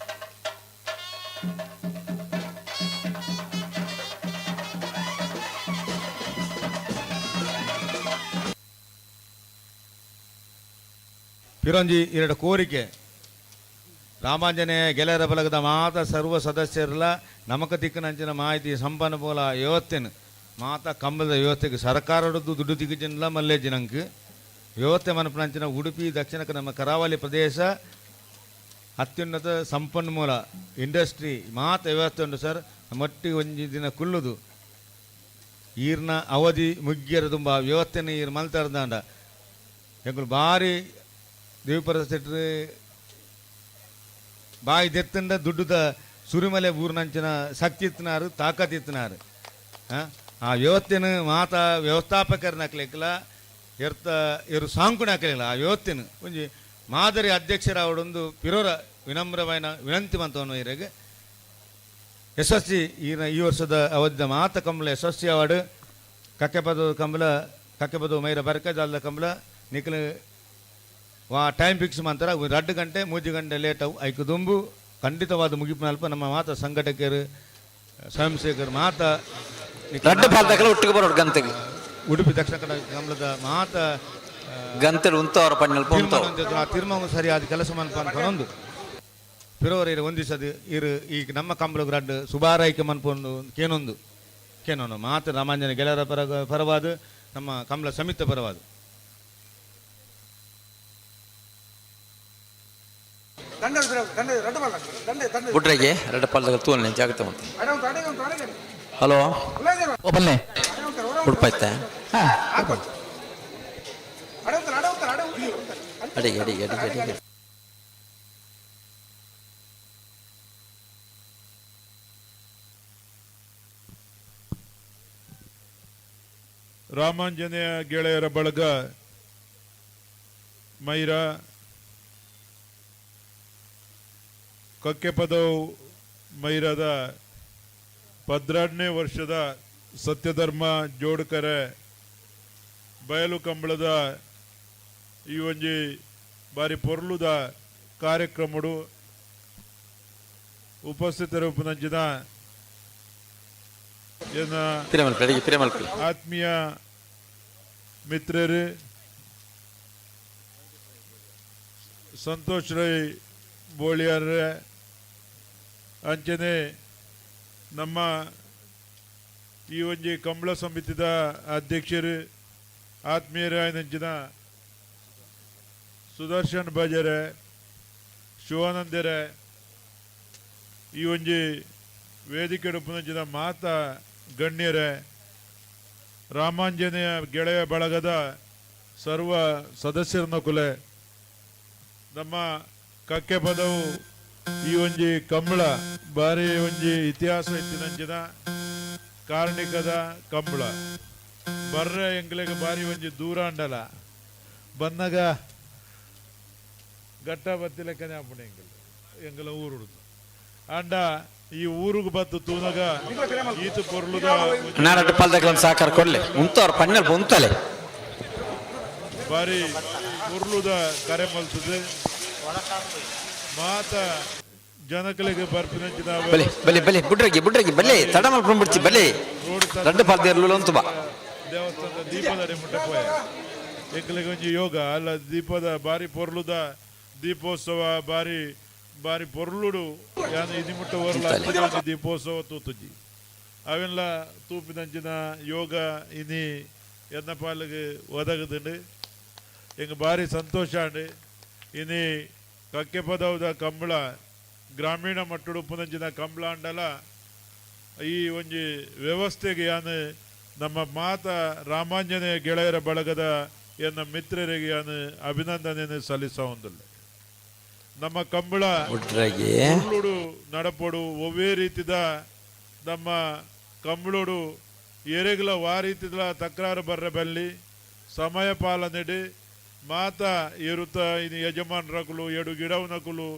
S6: ಪಿರಂಜಿ ಎರಡು ಕೋರಿಕೆ ರಾಮಾಂಜನೇಯ ಗೆಳೆಯರ ಬಳಗದ ಮಾತ ಸರ್ವ ಸದಸ್ಯರಲ್ಲ ನಮಕ ತಿಕ್ಕನಂಚಿನ ಮಾಹಿತಿ ಸಂಪನ್ಮೂಲ ವ್ಯವಸ್ಥೆನು ಮಾತ ಕಂಬಳದ ವ್ಯವಸ್ಥೆಗೆ ಸರ್ಕಾರದ್ದು ದುಡ್ಡು ದಿಗ್ಗಜನಿಲ್ಲ ಮಲ್ಲೇಜಿನಂಕ್ ವ್ಯವಸ್ಥೆ ಮನಪನಂಚಿನ ಉಡುಪಿ ದಕ್ಷಿಣ ನಮ್ಮ ಕರಾವಳಿ ಪ್ರದೇಶ ಅತ್ಯುನ್ನತ ಸಂಪನ್ಮೂಲ ಇಂಡಸ್ಟ್ರಿ ಮಾತ ವ್ಯವಸ್ಥೆ ಉಂಟು ಸರ್. ನಮ್ಮೊಟ್ಟಿಗೆ ಒಂಜಿ ದಿನ ಕುಲ್ಲುದು ಈರ್ನ ಅವಧಿ ಮುಗ್ಗಿಯರ ತುಂಬ ವ್ಯವಸ್ಥೆನ ಈರ್ ಮಲ್ತಾರ್ದಾಂಡ ಎಂಕುಲು ಬಾರಿ ದೇವಿಪರ ಶೆಟ್ರು ಬಾಯಿ ದೆತ್ತಂಡ ದುಡ್ಡುದ ಸುರಿಮಲೆ ಊರಿನಂಚಿನ ಶಕ್ತಿ ಇತ್ತನಾರು ತಾಕತ್ ಇತ್ತನಾರು ಆ ವ್ಯವಸ್ಥೆನ ಮಾತ ವ್ಯವಸ್ಥಾಪಕರನ್ನ ಹಾಕ್ಲಿಕ್ಕಲ ಎರ್ತ ಎರು ಸಾಂಕುಣ ಹಾಕಲಿಲ್ಲ ಆ ವ್ಯವಸ್ಥೆನ ಒಂಜಿ ಮಾದರಿ ಅಧ್ಯಕ್ಷರ ಅವಡೊಂದು ಪಿರೋರ ವಿನಮ್ರವಾಯಿನ ವಿನಂತಿ ಮಂತವನು ಇರೆಗ್ ಯಶಸ್ವಿ ಈ ಈ ವರ್ಷದ ಅವಧಿದ ಮಾತ ಕಂಬಳ ಯಶಸ್ವಿ ಅವಾರ್ಡ್ ಕಕ್ಕೆಪದ ಕಂಬಳ ಕಕ್ಕೆಪದ ಮೈರ ಬರ್ಕಜಾಲದ ಕಂಬಳ ನಿಕಲು ವಾ ಟೈಮ್ ಫಿಕ್ಸ್ ಮಂತರ 2 ಗಂಟೆ 3 ಗಂಟೆ ಲೇಟ್ ಅವು ಐಕು ದುಂಬು ಖಂಡಿತವಾದ ಮುಗಿಪಿನಲ್ಪ ನಮ್ಮ ಮಾತ ಸಂಘಟಕರು ಸ್ವಯಂ ಸೇವಕರು ಮಾತ
S8: ರಡ್ಡು ಪಾಲ್ದಕಲ ಒಟ್ಟಿಗೆ ಬರೋಡು ಗಂತೆಗೆ
S6: ಉಡುಪಿ ದಕ್ಷಿಣ ಕನ್ನಡ ಕಂಬಳದ ಮಾತ
S8: ಗಂತೆಡು ಉಂತವರ ಪಣ್ಣಲ್ಪ ಉಂತವ
S6: ಆ ತೀರ್ಮಾನ ಸರಿಯಾದ ಕೆಲಸ ಮನ್ಪೊಂದು ಫೆಬ್ರವರಿ ಒಂದಿಸದು ಇರು ಈಗ ನಮ್ಮ ಕಂಬಳಗ್ ರಡ್ಡು ಸುಬಾರಾಯ್ಕೆ ಮನ್ಪೊಂದು ಕೇನೊಂದು ಕೇನೊಂದು ಮಾತು ರಾಮಾಂಜನ ಗೆಳೆಯರ ಪರವಾದ ನಮ್ಮ ಕಂಬಳ ಸಮಿತಿ ಪರವಾದ.
S8: ಬುಡ್ರೆಗೆ ರಡ್ಡು ಪಾಲ್ದಕಲ ತೂನೆ ಜಾಗ್ರತೆ ಉಂಟು. ಹಲೋ ಒಬ್ಬನೇ ಉಡುಪಾಯ್ತಾ? ಅಡಿಗೆ ಅಡಿಗೆ ಅಡಿಗೆ ಅಡಿಗೆ.
S10: ರಾಮಾಂಜನೇಯ ಗೆಳೆಯರ ಬಳಗ ಮೈರಾ ಕಕ್ಕೆಪದವು ಮೈರಾದ 12ನೇ ವರ್ಷದ ಸತ್ಯಧರ್ಮ ಜೋಡ್ಕರೆ ಬಯಲು ಕಂಬಳದ ಈ ಒಂಜಿ ಬಾರಿ ಪೊರ್ಲುದ ಕಾರ್ಯಕ್ರಮಡು ಉಪಸ್ಥಿತರೂಪನಂಚಿನ ಎನ್ನ ಆತ್ಮೀಯ ಮಿತ್ರರು ಸಂತೋಷ್ ರೈ ಬೋಳಿಯಾರ್ರೆ, ಅಂಚನೆ ನಮ್ಮ ಈ ಒಂಜಿ ಕಂಬಳ ಸಮಿತಿದ ಅಧ್ಯಕ್ಷರು ಆತ್ಮೀಯರಾಯನಂಚಿನ ಸುದರ್ಶನ್ ಬಜರೆ, ಶಿವಾನಂದರೆ, ಈ ಒಂಜಿ ವೇದಿಕೆ ಉಪನಂಚಿನ ಮಾತಾ ಗಣ್ಯರೇ, ರಾಮಾಂಜನೇಯ ಗೆಳೆಯ ಬಳಗದ ಸರ್ವ ಸದಸ್ಯರನ್ನ ಕುಲೆ, ನಮ್ಮ ಕಕ್ಕೆ ಪದವು ಈ ಒಂಜಿ ಕಂಬಳ ಬಾರಿ ಒಂಜಿ ಇತಿಹಾಸ ಇತ್ತಿನಂಚಿನ ಕಾರ್ಣಿಕದ ಕಂಬಳ ಬರ್ರೆ ಎಂಗ್ಲೆಗ್ ಬಾರಿ ಒಂಜಿ ದೂರ ಅಂಡಲ ಬಂದಾಗ ಗಟ್ಟ ಬತ್ತಿಲೆಕ್ಕನೆ ಆಪುಂಡು ಎಂಗಲ್ ಎಂಗಲ ಊರುಡು ಅಂಡ ಈ ಊರುಗು ಬತ್ತು ತೂನಗ ಈತ ಪೊರ್ಲುದ
S8: ನಾರಡ್ಡು ಪಾಲ್ದಕಲ ಸಹಕಾರ ಕೊಡ್ಲೆ ಉಂತವ್ರ ಪಣ್ಣಲ್ ಉಂತಲೆ
S10: ಬಾರಿ ಪೊರ್ಲುದ ಕರೆ ಮಲ್ತದೆ ಮಾತ ಜನಕಲಿಗೆ ಬರ್ಪಿನಂಚಿನ
S8: ಬಲೆ ಬಲೆ ಬಲೆ ಬುಡ್ರಗಿ ಬುಡ್ರಗಿ ಬಲೆ ತಡ ಮಲ್ಕೊಂಡು ಬಿಡ್ತಿ ಬಲೆ ರಡ್ಡು ಪಾಲ್ದೇರ್ಲು ಅಂತ ಬಾ.
S10: ದೇವಸ್ಥಾನದ ದೀಪದ ಮುಟ್ಟ ಪೋಯ ಎಂಕಲಿಗೆ ಒಂಜಿ ಯೋಗ ಅಲ್ಲ ದೀಪದ ಬಾರಿ ಪೊರ್ಲುದ ದೀಪೋತ್ಸವ ಬಾರಿ ಬಾರಿ ಪೊರ್ಲುಡು ಯಾನ್ ಇದಿ ಮುಟ್ಟ ಒರ್ಲ ದೀಪೋತ್ಸವ ತೂತುಜಿ ಅವೆಲ್ಲ ತೂಪಿನಂಚಿನ ಯೋಗ ಇನಿ ಎನ್ನ ಪಾಲಿಗೆ ಒದಗದುಂಡು ಎಂಗ್ ಬಾರಿ ಸಂತೋಷ ಅಂಡು. ಇನಿ ಕಕ್ಕೆ ಪದವುದ ಕಂಬಳ ಗ್ರಾಮೀಣ ಮಟ್ಟಡು ಉಪ್ಪುನಂಚಿನ ಕಂಬಳ ಅಂಡಲ ಈ ಒಂಜಿ ವ್ಯವಸ್ಥೆಗೆ ಯಾನ್ ನಮ್ಮ ಮಾತ ರಾಮಾಂಜನೇಯ ಗೆಳೆಯರ ಬಳಗದ ಎನ್ನ ಮಿತ್ರರಿಗೆ ಯಾನ್ ಅಭಿನಂದನೆಯನ್ನು ಸಲ್ಲಿಸ ಹೊಂದಿಲ್ಲ. ನಮ್ಮ ಕಂಬಳ ಪೊರ್ಲುಡು ನಡಪೊಡು ಒವ್ವೇ ರೀತಿದ ನಮ್ಮ ಕಂಬಳೋಡು ಎರೆಗ್ಲ ವಾ ರೀತಿದ ತಕರಾರು ಬರ್ರೆ ಬಲ್ಲಿ ಸಮಯ ಪಾಲನೆಡಿ ಮಾತ ಎರುತ ಇನಿ ಯಜಮಾನ್ರಕುಲು ಎಡು ಗಿಡವನಕುಲು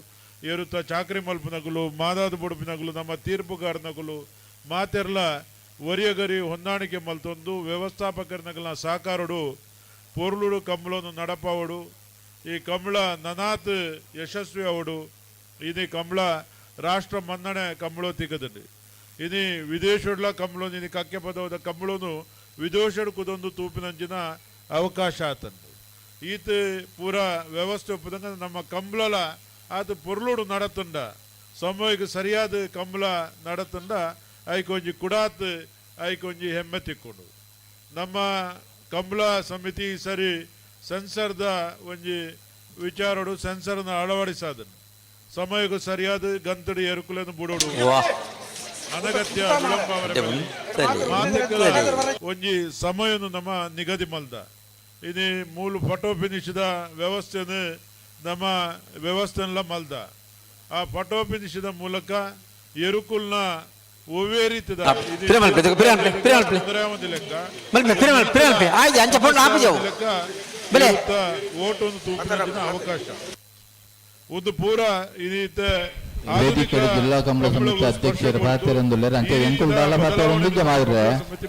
S10: ಎರುತ ಚಾಕ್ರಿ ಮಲ್ಪನಕುಲು ಮಾದಾದ ಬುಡುಪಿನಕುಲು ನಮ್ಮ ತೀರ್ಪುಗಾರನಕುಲು ಮಾತೆರ್ಲ ಒರಿಯಗರಿ ಹೊಂದಾಣಿಕೆ ಮಲ್ತೊಂದು ವ್ಯವಸ್ಥಾಪಕರನಕುಲ ಸಹಕಾರಡು ಪೊರ್ಲುಡು ಕಂಬಳನ್ನು ನಡಪಾವಡು ಈ ಕಂಬಳ ನನಾತ್ ಯಶಸ್ವಿ ಅವಡು. ಇನಿ ಕಂಬಳ ರಾಷ್ಟ್ರ ಮನ್ನಣೆ ಕಂಬಳೋ ತಿಕ್ಕದಂడి ಇನಿ ವಿದೇಶಡ್ಲ ಕಂಬಳೋ ಇನಿ ಕಕ್ಕೆ ಪದವದ ಕಂಬಳೋನು ವಿದೇಶಡ್ ಕುದೊಂದು ತೂಪಿನಂಚಿನ ಅವಕಾಶ ಆತಂದು ಈತ ಪೂರ ವ್ಯವಸ್ಥೆ ಒಪ್ಪದಂಗ ನಮ್ಮ ಕಂಬಳಲ ಆತ ಪೊರ್ಲುಡು ನಡತುಂಡ ಸಮಯಕ್ಕೆ ಸರಿಯಾದ ಕಂಬಳ ನಡತುಂಡ ಐಕೊಂಜಿ ಕುಡಾತ್ ಐಕೊಂಜಿ ಹೆಮ್ಮೆ ತಿಕ್ಕೊಂಡು ನಮ್ಮ ಕಂಬಳ ಸಮಿತಿ ಸರಿ ಸೆನ್ಸರ್ದ ಒಂಜಿ ವಿಚಾರಡು ಸೆನ್ಸರ್ನ ಅಳವಡಿಸಾದನು ಸಮಯಕ್ಕೂ ಸರಿಯಾದ ಗಂತಡಿ ಎರುಕುలను ಬುಡೋಡು ಅನಗತ್ಯ ವಿಳಂಬ ಮಾತುಗಳ ಒಂಜಿ ಸಮಯನು ನಮ್ಮ ನಿಗದಿ ಮಲ್ದ ಇನಿ ಮೂಲು ಫೋಟೋ ಫಿನಿಶ್ದ ವ್ಯವಸ್ಥೆನು ನಮ್ಮ ವ್ಯವಸ್ಥೆನೆಲ್ಲ ಮಲ್ದ ಆ ಫೋಟೋ ಫಿನಿಶ್ದ ಮೂಲಕ ಎರುಕುಲ್ನ ಒವ್ವೇ ರೀತಿದ ಲೆಕ್ಕ ಓಟನ್ನು ತೂಪಿನ ಅವಕಾಶ ಒಂದು ಪೂರ ಇದೀತ
S8: ವೇದಿಕೆಡ್ ಜಿಲ್ಲಾ ಕಂಬಳ ಸಮಿತಿ ಅಧ್ಯಕ್ಷರು ಪಾತೆರೊಂದುಲ್ಲೆರ್ ಅಂಚೆ ಎಂಕುಲು ದಾಲ ಪಾತೆರೊಂದು ಮಾದಿರೆ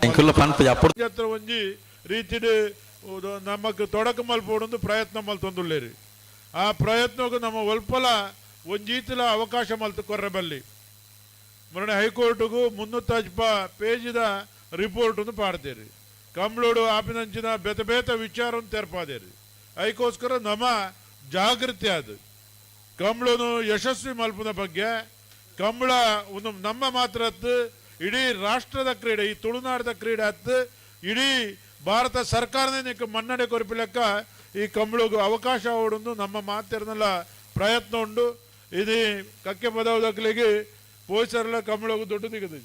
S8: ಎಂಕುಲು ಪನ್ಪುಜ
S10: ಒಂಜಿ ರೀತಿಡ್ ನಮಕ್ ತೊಡಕ ಮಲ್ಪೋಡೊಂದು ಪ್ರಯತ್ನ ಮಲ್ತೊಂದುಲ್ಲೇರಿ. ಆ ಪ್ರಯತ್ನಕ್ಕೂ ನಮ್ಮ ಒಲ್ಪಲ ಒಂಜೀತಿಲ ಅವಕಾಶ ಮಲ್ತು ಕೊರ್ರೆ ಬಲ್ಲಿ. ಮೊನ್ನೆ ಹೈಕೋರ್ಟ್ಗೂ 305 ಪೇಜಿದ ರಿಪೋರ್ಟನ್ನು ಪಾಡ್ತೇರಿ. ಕಂಬ್ಳೋಡು ಆಪಿನಂಚಿನ ಬೇತೆ ಬೇತೆ ವಿಚಾರ ತೆರಪಾದೇರಿ. ಅದಕ್ಕೋಸ್ಕರ ನಮ್ಮ ಜಾಗೃತಿ ಅದು ಕಂಬ್ಳನು ಯಶಸ್ವಿ ಮಲ್ಪುನ ಬಗ್ಗೆ ಕಂಬಳ ಒಂದು ನಮ್ಮ ಮಾತ್ರ ಇಡೀ ರಾಷ್ಟ್ರದ ಕ್ರೀಡೆ, ಈ ತುಳುನಾಡದ ಕ್ರೀಡೆ ಹತ್ತು ಇಡೀ ಭಾರತ ಸರ್ಕಾರನೇ ಮನ್ನಣೆ ಕೊರಪಿಲೆಕ್ಕ ಈ ಕಂಬಳಗೂ ಅವಕಾಶ ಓಡೊಂದು ನಮ್ಮ ಮಾತಿರ್ನಲ್ಲ ಪ್ರಯತ್ನ ಉಂಡು. ಇದು ಕಕ್ಕೆ ಪದವದಕ್ಕಲಿಗೆ ಪೋಷರೆಲ್ಲ ಕಂಬಳಗೂ ದೊಡ್ಡ ದಿಗದ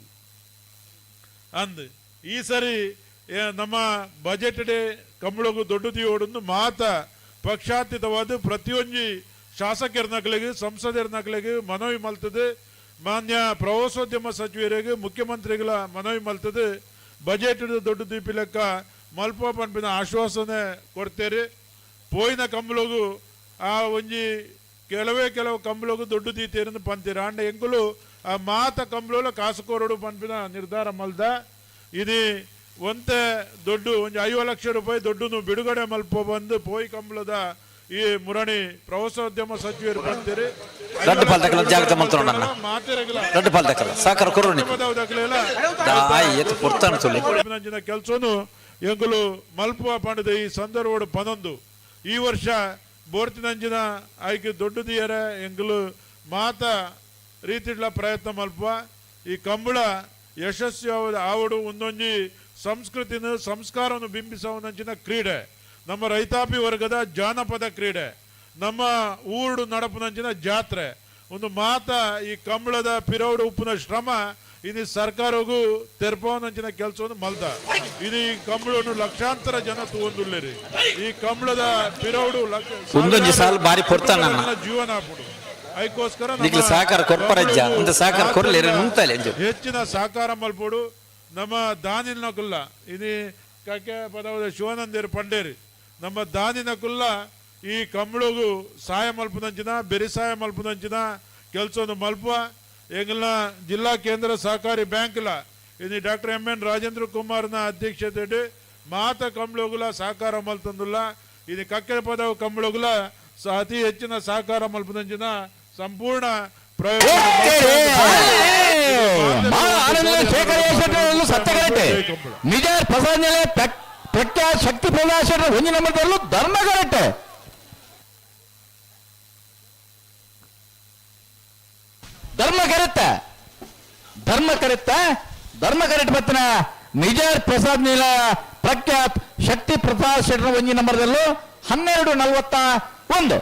S10: ಅಂದ್ ಈ ಸರಿ ನಮ್ಮ ಬಜೆಟ್ ಡೇ ಕಂಬಳಗೂ ದೊಡ್ಡ ಓಡೊಂದು ಮಾತ ಪಕ್ಷಾತೀತವಾದ ಪ್ರತಿಯೊಂದು ಶಾಸಕರ ನಕಲಿಗೆ ಸಂಸದರ ನಕಲಿಗೆ ಮನವಿ ಮಲ್ತದೆ. ಮಾನ್ಯ ಪ್ರವಾಸೋದ್ಯಮ ಸಚಿವರಿಗೆ ಮುಖ್ಯಮಂತ್ರಿಗಳ ಮನವಿ ಮಲ್ತದೆ. ಬಜೆಟ್ ದೊಡ್ಡ ದೀಪಿ ಲೆಕ್ಕ ಮಲ್ಪ ಪನ್ಪಿನ ಆಶ್ವಾಸನೆ ಕೊಡ್ತೇರಿ. ಪೋಯಿನ ಕಂಬಳಗೂ ಆ ಒಂಜಿ ಕೆಲವೇ ಕೆಲವು ಕಂಬಳಗೂ ದೊಡ್ಡ ದೀತೇರನ್ನು ಪಂತೀರ ಅಂಡ ಎಂಕುಲು ಆ ಮಾತ ಕಂಬಳೋಲ ಕಾಸು ಕೋರಡು ಪನ್ಪಿನ ನಿರ್ಧಾರ ಮಲ್ದ. ಇದು ಒಂತೆ ದೊಡ್ಡ ಒಂಜಿ 50 ಲಕ್ಷ ರೂಪಾಯಿ ದೊಡ್ಡನು ಬಿಡುಗಡೆ ಮಲ್ಪ ಬಂದು ಪೋಯಿ ಕಂಬಳದ ಈ ಮುರಣಿ ಪ್ರವಾಸೋದ್ಯಮ ಸಚಿವರು ಬಂತೀರಿ.
S11: ರಡ್ಡು ಪಾಲ್ ತಕಲ ಜಾಗ್ರತೆ ಮಲ್ತೊಂಡ ರಡ್ಡು ಪಾಲ್ ತಕಲ ಸಾಕರ ಕೊರೋನಿ ಪೊರ್ತಾನ ತುಳಿ
S10: ಕೆಲಸನು ಎಂಕುಲು ಮಲ್ಪುವ ಪಂಡದ ಈ ಸಂದರ್ಭ ಪನೊಂದು ಈ ವರ್ಷ ಬೋರ್ತಿನಂಚಿನ ಆಯ್ಕೆ ದೊಡ್ಡದಿಯರ ಎಂಕುಲು ಮಾತ ರೀತಿಡ್ಲ ಪ್ರಯತ್ನ ಮಲ್ಪುವ. ಈ ಕಂಬಳ ಯಶಸ್ವಿ ಆವಡು ಒಂದೊಂಜಿ ಸಂಸ್ಕೃತಿನ ಸಂಸ್ಕಾರವನ್ನು ಬಿಂಬಿಸುವಂಚಿನ ಕ್ರೀಡೆ, ನಮ್ಮ ರೈತಾಪಿ ವರ್ಗದ ಜಾನಪದ ಕ್ರೀಡೆ, ನಮ್ಮ ಊರುಡು ನಡಪುನಂಚಿನ ಜಾತ್ರೆ ಒಂದು ಮಾತ ಈ ಕಂಬಳದ ಪಿರೌಡು ಉಪ್ಪಿನ ಶ್ರಮ ಇದು ಸರ್ಕಾರಗೂ ತೆರಪವನಂಚಿನ ಕೆಲಸವನ್ನು ಮಲ್ದ. ಇದು ಈ ಕಂಬಳನ್ನು ಲಕ್ಷಾಂತರ ಜನ ತಗೊಂಡುಲ್ಲೇರಿ. ಈ ಕಂಬಳದ ಪಿರೌಡು
S11: ಒಂದೊಂದು ಸಾಲು ಬಾರಿ ಪೊರ್ತಾನ
S10: ಜೀವನ ಹಾಪುಡು. ಅದಕ್ಕೋಸ್ಕರ
S11: ಸಹಕಾರ ಕೊರ್ಪರಜ್ಜ ಒಂದು ಸಹಕಾರ ಕೊರ್ಲಿ
S10: ಹೆಚ್ಚಿನ ಸಹಕಾರ ಮಲ್ಪೋಡು. ನಮ್ಮ ದಾನಿನ ಕುಲ್ಲ ಇನಿ ಕಕ್ಕೆ ಪದವದ ಶಿವಾನಂದೇರು ಪಂಡೇರಿ ನಮ್ಮ ದಾನಿನ ಕುಲ್ಲ ಈ ಕಂಬಳಗೂ ಸಹಾಯ ಮಲ್ಪುನಂಚಿನ ಬೆರಿಸಾಯ ಮಲ್ಪುನಂಚಿನ ಕೆಲಸವನ್ನು ಮಲ್ಪುವ. ಎಂಗಲ್ನ ಜಿಲ್ಲಾ ಕೇಂದ್ರ ಸಹಕಾರಿ ಬ್ಯಾಂಕ್ಲ ಇದು ಡಾಕ್ಟರ್ ಎಂ ಎನ್ ರಾಜೇಂದ್ರ ಕುಮಾರ್ನ ಅಧ್ಯಕ್ಷತೆ ಮಾತ ಕಂಬಳಗುಲ ಸಹಕಾರ ಮಲ್ತಂದುಲ್ಲ. ಇದು ಕಕ್ಕೆ ಪದವು ಕಂಬಳಗುಲ ಅತಿ ಹೆಚ್ಚಿನ ಸಹಕಾರ ಮಲ್ಪುನಂಚಿನ ಸಂಪೂರ್ಣ ಪ್ರಯೋಗ.
S8: ನಿಜ ಪ್ರಖ್ಯಾತ ಶಕ್ತಿ ಪ್ರದಾಶ ಒಂದು ನಂಬರ್ ಧರ್ಮ ಕರೆಕ್ಟ್. ಧರ್ಮ ಕರೆತ್ತ ಧರ್ಮ ಕರೆತ್ತ ಧರ್ಮ ಕರೆಕ್ಟ್ ಬತ್ತನ ನಿಜಾರ್ ಪ್ರಸಾದ್ ನೀಲ ಪ್ರಖ್ಯಾತ್ ಶಕ್ತಿ ಪ್ರಸಾದ್ ಶೆಟ್ಟರ್ ಒಂಜಿ ನಂಬರ್ದಲ್ಲೂ 12:41.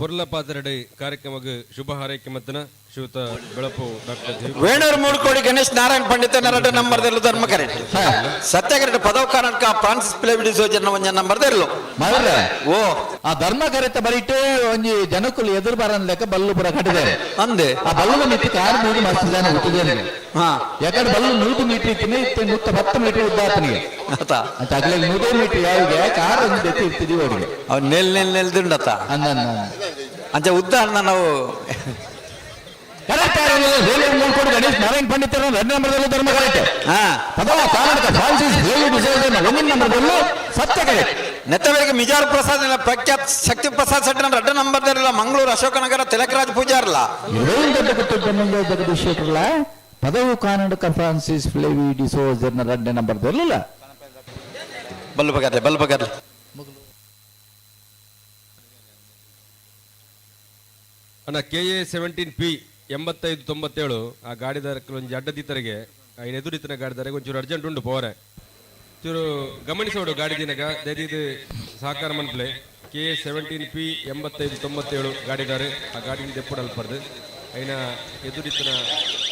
S4: ಪೊರ್ಲ ಪಾತ್ರಡೆ ಕಾರ್ಯಕ್ರಮಕ್ಕೆ ಶುಭ ಹಾರೈಕೆ ಮತ್ತನ ಶ್ರೀಯುತ ಬೆಳಪು ಡಾಕ್ಟರ್
S11: ವೇಣೂರು ಮೂಡ್ಕೋಡಿ ಗಣೇಶ್ ನಾರಾಯಣ ಪಂಡಿತ ನರಡ ನಂಬರ್ ಧರ್ಮ ಕರೆಕ್ಟ್ ಸತ್ಯ correct Padav Karnataka Francis ಪ್ಲೇವಿಡಿ ಸೋಜನ್ ಒಂಜ number ಇರಲು
S8: ಮೌರ್ಯ
S11: ಓ
S8: ಆ ಧರ್ಮ ಕರೆತ ಬರೀಟೆ ಒಂಜಿ ಜನಕುಲು ಎದುರು ಬರನ್ ಲೆಕ್ಕ ಬಲ್ಲು ಪುರ ಕಟ್ಟಿದ್ದಾರೆ
S11: ಅಂದೆ
S8: ಆ ಬಲ್ಲು ಮಿತ್ತಿ ಕಾರ್ ಮೂಡಿ ಮಸ್ತ್ ಜನ ಹುಟ್ಟಿದ್ದೇನೆ.
S11: ಹಾ
S8: ಯಾಕಂದ್ರೆ ಬಲ್ಲು 100 ಮೀಟರ್ ಇತ್ತಿನ ಇತ್ತೆ 110 ಮೀಟರ್ ಉದ್ದ ಆತನಿಗೆ
S11: ಆತ
S8: ಅಂತ ಅಗ್ಲೆ 100 ಮೀಟರ್ ಯಾವಿಗೆ ಕಾರ್ ಒಂದು ಎತ್ತಿ ಇರ್ತಿದೀವಿ ಅವರಿಗೆ
S11: ಅವ್ನು ನೆಲ್ ನೆಲ್ ನೆಲ್ದುಂಡತ
S8: ಅಂದ
S11: ಅಂಚ ಉದ್ದ ಅಣ್ಣ ನಾವು
S8: ಕರೆಕ್ಟ್ ಮೂಡ್ಕೋಡಿ ಗಣೇಶ್ ನಾರಾಯಣ ಪಂಡಿತರ 2 ನಂಬರ್ದಲ್ಲೂ ಧರ್ಮ ಕರೆಕ್ಟ್.
S11: ಹಾ
S8: ಪದವ ಕರ್ನಾಟಕ ಫ್ರಾನ್ಸಿಸ್ ಹೇಳಿ ಡಿಸೋಜನ್ 1 ನಂಬರ್ದಲ್ಲೂ ಸತ್ಯ ಕರೆಕ್ಟ್.
S11: ನೆತ್ತವರಿಗೆ ಮಿಜಾರ್ ಪ್ರಸಾದ್ ಪ್ರಖ್ಯಾತ್ ಶಕ್ತಿ ಪ್ರಸಾದ್ ಶೆಟ್ಟರ್ ರಡ್ಡ ನಂಬರ್ ಇಲ್ಲ ಮಂಗಳೂರು ಅಶೋಕನಗರ ತಿಲಕರಾಜ್ ಪೂಜಾರ್ಲ
S8: ಜಗದೀಶ್ ಶೆಟ್ಟರ್ಲ ಪದವು ಕರ್ನಾಟಕ ಫ್ರಾನ್ಸಿಸ್ ಫ್ಲೇವಿ ಡಿಸೋಜನ್ 2 ನಂಬರ್ದಲ್ಲ.
S11: ಬಲ್ಲು ಬಗರ್ಲೆ ಬಲ್ಲು ಬಗರ್ಲೆ.
S4: ಅಣ್ಣ KA 17 P 8597 ಆ ಗಾಡಿದಾರ ಒಂಜಿ ಅಡ್ಡದಿತ್ತರಿಗೆ ಐನ ಎದುರಿತ್ತಿನ ಗಾಡಿದಾರಿಗೆ ಒಂಚೂರು ಅರ್ಜೆಂಟ್ ಉಂಡು ಪೋರೆ ಚೂರು ಗಮನಿಸೋಡು ಗಾಡಿ ದಿನಗ ದಯದಿದ್ದು ಸಹಕಾರ ಮನ್ಪ್ಲೆ KA 17 P 8597 ಗಾಡಿದಾರೆ ಆ ಗಾಡಿನ ದೆಪ್ಪುಡು ಅಲ್ಪರ್ದು ಐನ ಎದುರಿತ್ತಿನ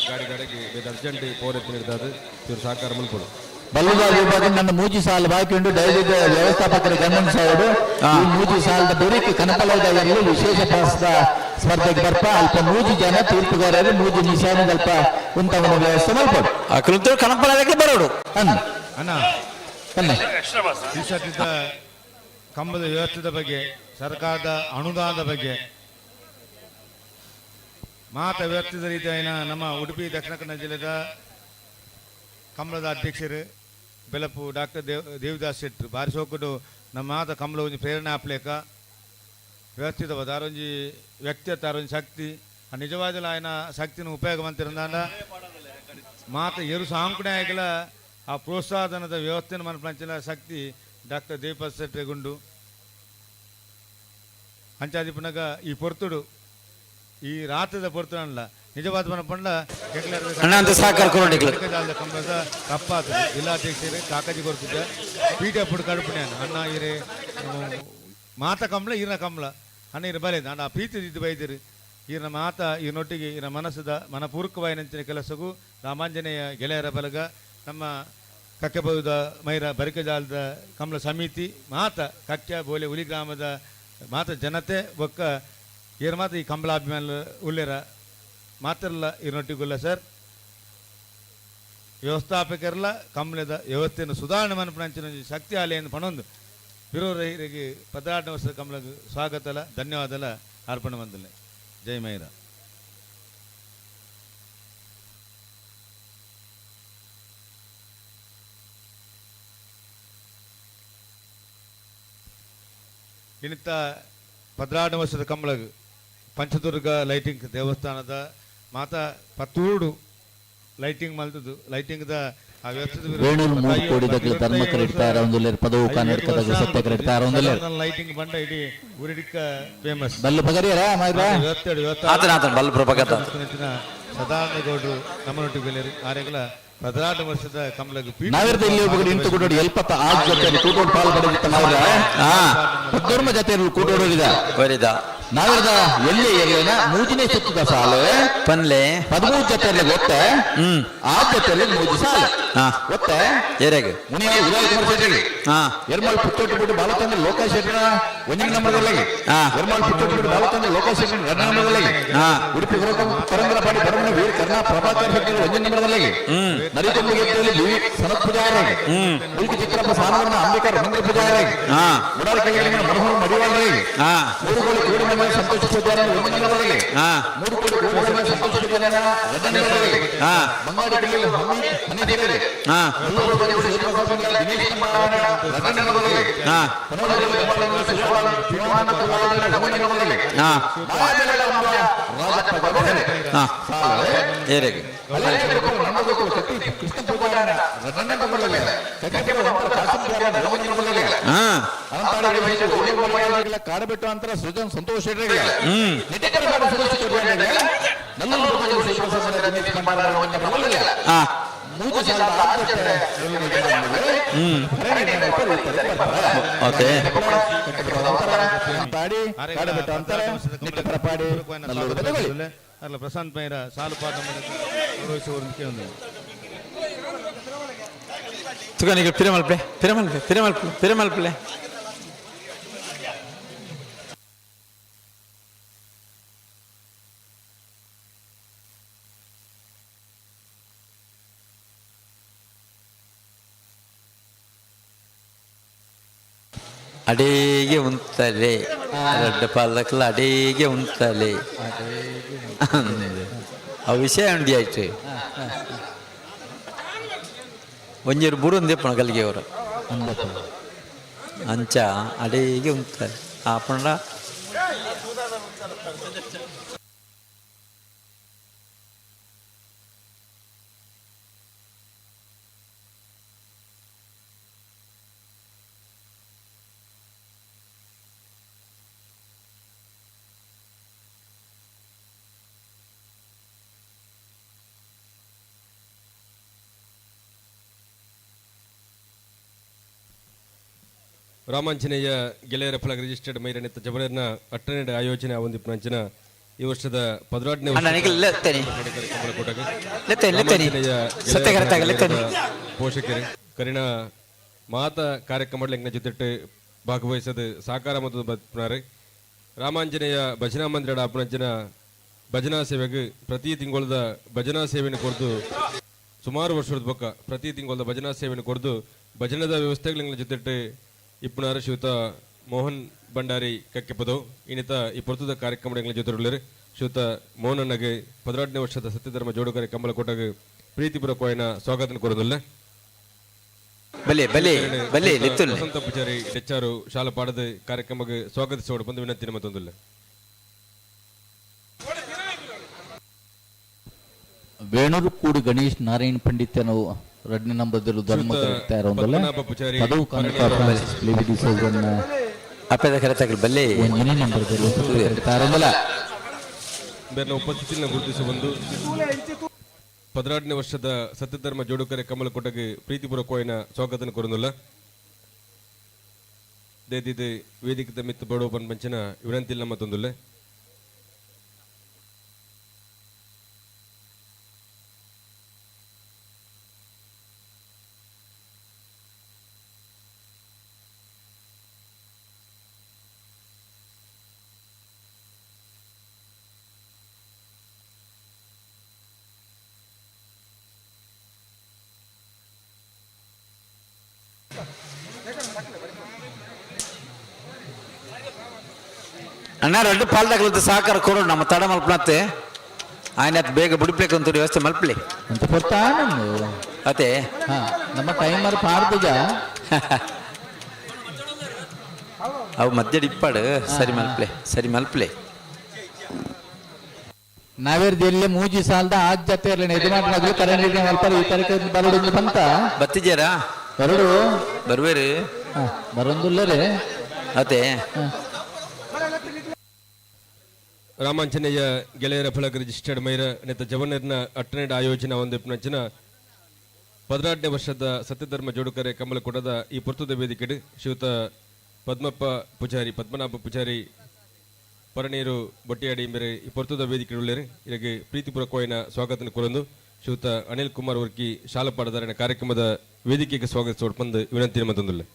S4: ಗಾಡಿದಾರಿಗೆ ಬೇದ ಅರ್ಜೆಂಟ್ ಪೋರೆ ಹಿಡ್ದಾದು ಚೂರು ಸಹಕಾರ ಮನ್ಪುಡು.
S8: ಬಲ್ಲುದ ವಿಭಾಗ ನನ್ನ ಮೂಜಿ ಸಾಲು ಬಾಕಿ ಉಂಟು. ದಯವಿಟ್ಟು ವ್ಯವಸ್ಥಾಪಕರು ಗಮನಿಸೋಡು. ಈ ಮೂಜಿ ಸಾಲದ ಬೆರಿಕೆ ಕನಪಲದಲ್ಲಿ ವಿಶೇಷ ಪಾಸದ ಸ್ಪರ್ಧೆಗೆ ಬರ್ಪ ಅಲ್ಪ ಮೂಜಿ ಜನ ತೀರ್ಪುಗಾರರು ಮೂಜಿ ನಿಶಾನದಲ್ಪ ಉಂಟವನ ವ್ಯವಸ್ಥೆ ಮಲ್ಪಡು.
S11: ಅಕುಲು ಕನಪಲದಕ್ಕೆ ಬರೋಡು
S8: ಅನ್ನ
S6: ಅಣ್ಣ
S8: ಅನ್ನ
S6: ಈ ಸತಿದ ಕಂಬದ ವ್ಯವಸ್ಥೆದ ಬಗ್ಗೆ ಸರ್ಕಾರದ ಅನುದಾನದ ಬಗ್ಗೆ ಮಾತ ವ್ಯವಸ್ಥಿತ ರೀತಿಯಾದ ನಮ್ಮ ಉಡುಪಿ ದಕ್ಷಿಣ ಕನ್ನಡ ಜಿಲ್ಲೆದ ಕಂಬಳದ ಅಧ್ಯಕ್ಷರು ಬೆಲಪು ಡಾಕ್ಟರ್ ದೇವದಾಸ್ ಶೆಟ್ರು ಬಾರಿ ಸೋಕುಡು ನಮ್ಮ ಮಾತ ಕಮಲ ಒಂಜಿ ಪ್ರೇರಣೆ ಆಪ್ಲೇಕ ವ್ಯವಸ್ಥಿತ ಆರೊಂಜಿ ವ್ಯಕ್ತಿತ್ವ ಆರೊಂಜಿ ಶಕ್ತಿ. ಆ ನಿಜವಾದಲ ಆಯ್ನ ಶಕ್ತಿನ ಉಪಯೋಗ ಮಂತಿರಂದಾಂಡ ಮಾತ ಎರು ಸಾಂಕುಣೆ ಆಯ್ಕಲ ಆ ಪ್ರೋತ್ಸಾಹಧನದ ವ್ಯವಸ್ಥೆನ ಮನ್ಪಂಚಿನ ಶಕ್ತಿ ಡಾಕ್ಟರ್ ದೇವದಾಸ್ ಶೆಟ್ಟಿ ಗುಂಡು. ಅಂಚಾದಿಪ್ಪುನಗ ಈ ಪೊರ್ತುಡು ಈ ರಾತ್ರಿದ ಪೊರ್ತುಡಲ್ಲ ನಿಜವಾದ ಮನಪಂಡ
S11: ಅಣ್ಣ ಅಂತ ಸಹಕಾರ ಕೊರೊಂಡಿಕ್ಲು.
S6: ಕಂಬದ ತಪ್ಪಾತು ಜಿಲ್ಲಾಧ್ಯಕ್ಷರು ಕಾಕಜಿ ಕೊಡ್ತಿದ್ದ ಪೀಠ ಪುಡ್ ಕಡುಪುಣ್ಯಾನ ಅಣ್ಣ ಇರೆ ಮಾತ ಕಂಬಳ ಈರನ ಕಂಬಳ ಅಣ್ಣ ಇರ ಬಲೆ ಅಣ್ಣ ಆ ಪ್ರೀತಿ ಇದ್ದು ಬೈದಿರು ಈರನ ಮಾತ ಈರನೊಟ್ಟಿಗೆ ಈರ ಮನಸ್ಸದ ಮನಪೂರ್ವಕವಾಯಿನಂಚಿನ ಕೆಲಸಗೂ ರಾಮಾಂಜನೇಯ ಗೆಳೆಯರ ಬಲಗ ನಮ್ಮ ಕಕ್ಕೆಬೌದ ಮೈರ ಬರಿಕಜಾಲದ ಕಮಲ ಸಮಿತಿ ಮಾತ ಕಕ್ಕೆ ಬೋಲೆ ಹುಲಿ ಗ್ರಾಮದ ಮಾತ ಜನತೆ ಬೊಕ್ಕ ಏರ್ ಮಾತ ಈ ಕಂಬಳಾಭಿಮಾನ ಉಲ್ಲೇರ ಮಾತ್ರಲ್ಲ ಈರನೊಟ್ಟಿಗುಲ್ಲ ಸರ್. ವ್ಯವಸ್ಥಾಪಕರಲ್ಲ ಕಂಬಳದ ವ್ಯವಸ್ಥೆಯನ್ನು ಸುಧಾರಣೆ ಮನಪಂಚಿನ ಶಕ್ತಿ ಆಲೆಯನ್ನು ಪಣೊಂದು ಬಿರೋರಿಗೆ ಪದಾರ್ಥ ವರ್ಷದ ಕಂಬಳಗೆ ಸ್ವಾಗತಲ ಧನ್ಯವಾದಲ ಅರ್ಪಣೆ ಬಂದಿಲ್ಲ. ಜೈ ಮೈರ. ಇನ್ನಿತ್ತ 12 ವರ್ಷದ ಕಂಬಳಗ್ ಪಂಚದುರ್ಗ ಲೈಟಿಂಗ್ ದೇವಸ್ಥಾನದ ಮಾತಾ ಪತ್ತೂಡು ಲೈಟಿಂಗ್ ಮಲ್ತದ್ದು ಲೈಟಿಂಗ್ದ ಆ ವ್ಯವಸ್ಥೆದ ವಿರುದ್ಧ
S8: ವೇಣೂರು ಮೂರು
S6: ಐವತ್ತು
S8: ಕೋಡಿ ದಗ್ಲ ಧರ್ಮ
S6: ಐವತ್ತು
S8: ಕರೆಡ್ತಾರ ಒಂದುಲ್ಲೇರು ಪದವು ಕನ್ನಡಕದ ಸತ್ಯ ಕರೆಡ್ತಾರ ಒಂದುಲ್ಲೇರು.
S6: ಲೈಟಿಂಗ್ ಬಂಡ ಇಡೀ ಊರಿಡಿಕ್ಕ ಫೇಮಸ್.
S8: ಬಲ್ಲು ಪಗರಿಯರ ಮಾಯ್ರಾ?
S6: 57, 56
S11: ಆತನ ಆತನ ಬಲ್ಲು ಪ್ರಭಾಕರ್.
S6: ಸದಾನಂದ ಗೌಡ್ರು ನಮ್ಮನೊಟ್ಟಿಗೆ ಬೆಲೆಯರು ಆರೆಗಳ 16 ವರ್ಷದ ಕಮಲಗ್ ಪೀಠ
S8: ನಾವಿರ್ದ ಇಲ್ಲಿ ಒಬ್ಬರು ಇಂಟು ಗುಡ್ಡೋಡಿ ಎಲ್ಪತ್ತ ಆರು ಜೊತೆ ಕೂಟೋಡ್ ಪಾಲ್ ಪಡೆದಿತ್ತ ನಾವಿರ ಪದ್ದೊರ್ಮ ಜೊತೆ ಕೂಟೋಡಿದ
S11: ಬರಿದ
S8: ನಾವಿರ್ದ ಎಲ್ಲಿ ಎಲ್ಲಿನ ಮೂಜಿನೇ ಸುತ್ತದ ಸಾಲು
S11: ಪನ್ಲೆ
S8: 13 ಜೊತೆಯಲ್ಲಿ ಗೊತ್ತೆ ಆ ಜೊತೆಯಲ್ಲಿ ಮೂಜಿ ಸಾಲು ಗೊತ್ತೆ
S11: ಏರೆಗ್
S8: ಮುನಿಯ ಉದಯ ಕುಮಾರ್ ಶೆಟ್ಟಿ ಎರ್ಮಾಳ್ ಪುತ್ತೋಟಿ ಬಿಟ್ಟು ಬಾಲಚಂದ್ರ ಲೋಕೇಶ್ ಶೆಟ್ಟಿನ ಒಂದನೇ ನಂಬರ್ದಲ್ಲಿ ಎರ್ಮಾಳ್ ಪುತ್ತೋಟಿ ಬಿಟ್ಟು ಬಾಲಚಂದ್ರ ಲೋಕೇಶ್ ಶೆಟ್ಟಿನ ಎರಡನೇ ನಂಬರ್ದಲ್ಲಿ ಉಡುಪಿ ತರಂಗರಪಾಡಿ ಬರಮಣ ವೀರ್ ಕರ್ಣ ಪ್ರಭಾಕರ್ ಶೆಟ್ಟಿ ಒಂದನೇ ನಂಬರ್ದಲ್ಲಿ ನರಿಕೊಂಬು ಗೆದ್ದಲ್ಲಿ ವಿ ಸನತ್ ಪೂಜಾರಿ ಮುಲ್ಕಿ ಚಿತ್ರಪ್ಪ ಸಾನವರ್ಣ ಅಂಬಿಕಾ ರವೀಂದ್ರ ಪೂಜಾರಿ ಮುಡಾರ ಕೈಗಳಿನ ಮನೋಹರ್ ಮಡಿವಾಳರಿ 3 ಕೋಟಿ ಕೋಡಿ ಮನೆ ಸಂತೋಷ್ ಪೂಜಾರಿ ಒಂದನೇ ನಂಬರ್ದಲ್ಲಿ 3 ಕೋಟಿ ಕೋಡಿ ಮನೆ ಸಂತೋಷ್ ಪೂಜಾರಿ ಎರಡನೇ ನಂಬರ್ದಲ್ಲಿ ಬಂಗಾಡಿ ಕೈಯಲ್ಲಿ ಹನಿ
S11: ಏರೆಗ್
S8: ಕಾಡಬೆಟ್ಟು ಅಂತರ ಸೃಜನ್ ಸಂತೋಷ್ ಶೆಟ್ಟಿ
S11: ಓಕೆ
S6: ಅಲ್ಲ ಪ್ರಶಾಂತ್ ಮೈರ ಸಾಲು ಪಾಠ
S11: ತುಗನಿಗೆ ಪಿರಮಲ್ಪೆ ಪಿರಮಲ್ಪೆ ಪಿರಮಲ್ಪೆ ಪಿರಮಲ್ಪಲೆ ಅಡೇಗೆ ಉಂತಲೆ ದೊಡ್ಡ ಪಾಲಕಲ ಅಡೇಗೆ ಉಂತಲೆ ಆ ವಿಷಯ ಉಂಡಿ ಆಯ್ತು ಒಂಜೇರು ಬುರುಂದೆಪ್ಪಣ ಕಲಿಗೆ ಅವರು ಅಂಚ ಅಡೇಗೆ ಉಂತಲೆ ಆಪಂಡ
S4: ರಾಮಾಂಜನೇಯ ಗೆಳೆಯರ ಫಲಕ ರಿಜಿಸ್ಟರ್ಡ್ ಮೈರಣಿತ ಜಬರೇರ್ನ ಅಟ್ಟನೆಡೆ ಆಯೋಜನೆ ಆವೊಂದಿಪ್ಪುನಂಚಿನ ಈ ವರ್ಷದ 16ನೇ
S11: ಅಣ್ಣ, ನಿಖಿಲ್ ಲೆತ್ತೇನೆ.
S4: ಕಮಲಕೋಟಗೆ
S11: ಲೆತ್ತೇನೆ, ಲೆತ್ತೇನೆ.
S4: ರಾಮಾಂಜನೇಯ
S11: ಸತ್ಯ
S4: ಗೆಳೆಯರ
S11: ಕರೆಕ್ಟ್ ಆಗಿ ಲೆತ್ತೇನೆ.
S4: ಪೋಷಕರು ಕರಿಣ ಮಾತ ಕಾರ್ಯಕ್ರಮ ಎಂಗ್ನ ಜೊತೆಟ್ ಭಾಗವಹಿಸದು ಸಾಕಾರ ಮತ್ತು ಬತ್ಪುನಾರು ರಾಮಾಂಜನೇಯ ಭಜನಾ ಮಂದಿರ ಅಪ್ಪನಂಚಿನ ಭಜನಾ ಸೇವೆಗೆ ಪ್ರತಿ ತಿಂಗಳದ ಭಜನಾ ಸೇವೆಯನ್ನು ಕೊರ್ದು ಸುಮಾರು ವರ್ಷದ ಬೊಕ್ಕ ಪ್ರತಿ ತಿಂಗಳದ ಭಜನಾ ಸೇವೆಯನ್ನು ಕೊರ್ದು ಭಜನದ ವ್ಯವಸ್ಥೆಗಳ ಜೊತೆಟ್ ಇಪ್ಪುನಾರ ಶ್ರೀಯುತ ಮೋಹನ್ ಭಂಡಾರಿ ಕಕ್ಕೆಪದವು ಇನ್ನಿತ ಈ ಪೊರ್ತುದ ಕಾರ್ಯಕ್ರಮ ಜೊತೆ ಶ್ರೀಯುತ ಮೋಹನ್ ಅಣ್ಣಗೆ 16ನೇ ವರ್ಷದ ಸತ್ಯಧರ್ಮ ಜೋಡುಗರೆ ಕಮಲಕೋಟಗೆ ಪ್ರೀತಿಪೂರ್ವಕವಾಯಿನ ಸ್ವಾಗತ ಕೋರುದಿಲ್ಲ.
S11: ಬಲೆ ಬಲೆ ಬಲೆ ಲೆತ್ತುಲ್ಲೆ.
S4: ವಸಂತ ಪೂಜಾರಿ ಡೆಚ್ಚಾರು ಶಾಲಾ ಪಾಡದ ಕಾರ್ಯಕ್ರಮಕ್ಕೆ ಸ್ವಾಗತಿಸೋಡು ಬಂದು ವಿನಂತಿ ಮತ್ತೊಂದಿಲ್ಲ.
S8: ವೇಣೂರು ಕೂಡು ಗಣೇಶ್ ನಾರಾಯಣ ಪಂಡಿತನು ರಡ್ನೇ ನಂಬರ್ ಧರ್ಮ
S4: ಪದ್ಮನಾಭ ಪೂಜಾರಿ
S8: ಪದವು ಕನಕ ಫ್ರಾನ್ಸಿಸ್ ಪ್ಲೇವಿಡಿ ಸೌಜನ್ನ
S11: ಅಪ್ಪದ ಕರೆತಗಲ್ ಬಲ್ಲೆ.
S8: ಒಂಜನೇ ನಂಬರ್ ತಯಾರೊಂದಲ್ಲ.
S4: ಬೇರೆ ಉಪಸ್ಥಿತಿಯನ್ನು ಗುರುತಿಸಿ ಬಂದು 12ನೇ ವರ್ಷದ ಸತ್ಯಧರ್ಮ ಜೋಡುಕರೆ ಕಮಲಕೋಟೆಗೆ ಪ್ರೀತಿಪೂರ್ವಕವಾಯಿನ ಸ್ವಾಗತ ಕೋರುಂದುಲ್ಲ. ದೇದಿದೆ ವೇದಿಕದ ಮಿತ್ತು ಬೋಡೋ ಪಂಚಿನ ವಿನಂತಿ ನಮ್ಮ ತೊಂದುಲ್ಲೆ.
S11: ಅಣ್ಣ ರಡ್ಡು ಪಾಲ್ದಾಗಲದ್ದು ಸಹಕಾರ ಕೊಡು ನಮ್ಮ ತಡ ಮಲ್ಪನತ್ತೆ ಆಯ್ನ ಬೇಗ ಬಿಡ್ಬೇಕು ಅಂತ ವ್ಯವಸ್ಥೆ ಮಲ್ಪಲಿ
S8: ಅಂತ
S11: ಅದೇ.
S8: ಹಾ ನಮ್ಮ ಟೈಮರ್ ಪಾರ್ದುಜ.
S11: ಅವು ಮಧ್ಯ ಇಪ್ಪಾಡು ಸರಿ ಮಲ್ಪ್ಲೆ ಸರಿ ಮಲ್ಪ್ಲೆ.
S8: ನಾವೇರ್ ಎಲ್ಲೆ ಮೂಜಿ ಸಾಲದ ಆಜ್ ಜತೆ ಇರ್ಲಿಲ್ಲ ಯಜಮಾನನಾಗ್ಲಿ ಕರೆಂಟ್ ಮಲ್ಪರ ಈ ತಾರೀಕು ಬರಡು ಬಂತ.
S11: ಬತ್ತಿಜಾರಾ?
S8: ಬರಡು.
S11: ಬರ್ವೇರು.
S8: ಬರೊಂದುಲ್ಲರೇ.
S11: ಅದೇ.
S4: ರಾಮಾಂಜನೇಯ ಗೆಳೆಯರ ಫಲಕ ರಿಜಿಸ್ಟರ್ಡ್ ಮೈರ ನೆತ್ತ ಜವನರ್ನ ಅಟ್ಟನೆಡ್ ಆಯೋಜನ ಒಂದಿಪ್ಪನಂಚಿನ 16ನೇ ವರ್ಷದ ಸತ್ಯಧರ್ಮ ಜೋಡುಕರೆ ಕಮಲಕೂಟದ ಈ ಪುರ್ತದ ವೇದಿಕೆಡು ಶ್ರೀಯುತ ಪದ್ಮಪ್ಪ ಪೂಜಾರಿ ಪದ್ಮನಾಭ ಪೂಜಾರಿ ಪರನೀರು ಬೊಟ್ಟಿಯಾಡಿ ಮೇರೆ ಈ ಪುರ್ತದ ವೇದಿಕೆ ಉಳ್ಳೇರು. ಇದಕ್ಕೆ ಪ್ರೀತಿಪೂರ್ವಕವಾಯಿನ ಸ್ವಾಗತ ಕೋರಂದು ಶ್ರೀಯುತ ಅನಿಲ್ ಕುಮಾರ್ ವರ್ಕಿ ಶಾಲಾ ಪಾಠದಾರನ ಕಾರ್ಯಕ್ರಮದ ವೇದಿಕೆಗೆ ಸ್ವಾಗತಿಸೋಡ್ ಬಂದು ವಿನಂತಿ ಮತ್ತೊಂದುಲ್ಲೆ.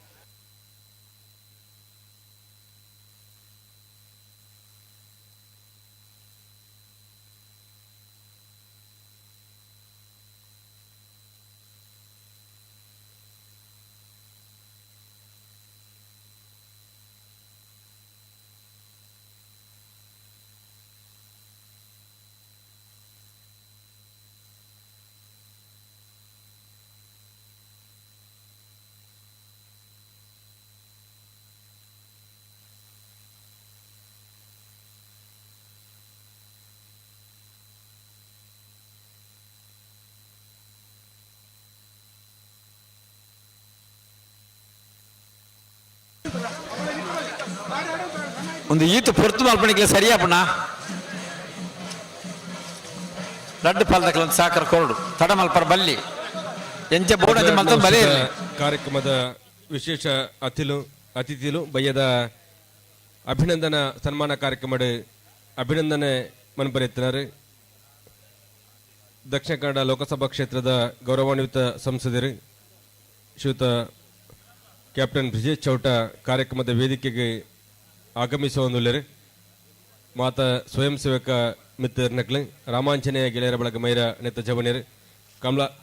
S11: ಒಂದು ಈತ ಪೊರ್ತು ಮಲ್ಪಣಿಗೆ ಸರಿಯಾಪಣ್ಣ ರಡ್ಡು ಪಾಲ್ದಕ್ಲ ಸಾಕರ ಕೊರಡು ತಡ ಮಲ್ಪರ ಬಲ್ಲಿ ಎಂಚ ಬೋರ್ಡ್ ಅಂಚ ಮಲ್ತ ಬಲೆ ಇರ್ಲಿ.
S4: ಕಾರ್ಯಕ್ರಮದ ವಿಶೇಷ ಅತಿಥಿಲು ಬಯ್ಯದ ಅಭಿನಂದನ ಸನ್ಮಾನ ಕಾರ್ಯಕ್ರಮ ಅಭಿನಂದನೆ ಮನ್ಪರೆತ್ತಿನಾರು ದಕ್ಷಿಣ ಕನ್ನಡ ಲೋಕಸಭಾ ಕ್ಷೇತ್ರದ ಗೌರವಾನ್ವಿತ ಸಂಸದರು ಶ್ರೀಯುತ ಕ್ಯಾಪ್ಟನ್ ಬ್ರಿಜೇಶ್ ಚೌಟ ಕಾರ್ಯಕ್ರಮದ ವೇದಿಕೆಗೆ ಆಗಮಿಸುವಂದುಳ್ಳರು. ಮಾತ ಸ್ವಯಂ ಸೇವಕ ಮಿತ್ರನಕ್ಲು ರಾಮಾಂಜನೇಯ ಗೆಳೆಯರ ಬಳಗ ಮೈರ ನೆತ್ತ ಜವನಿಯರು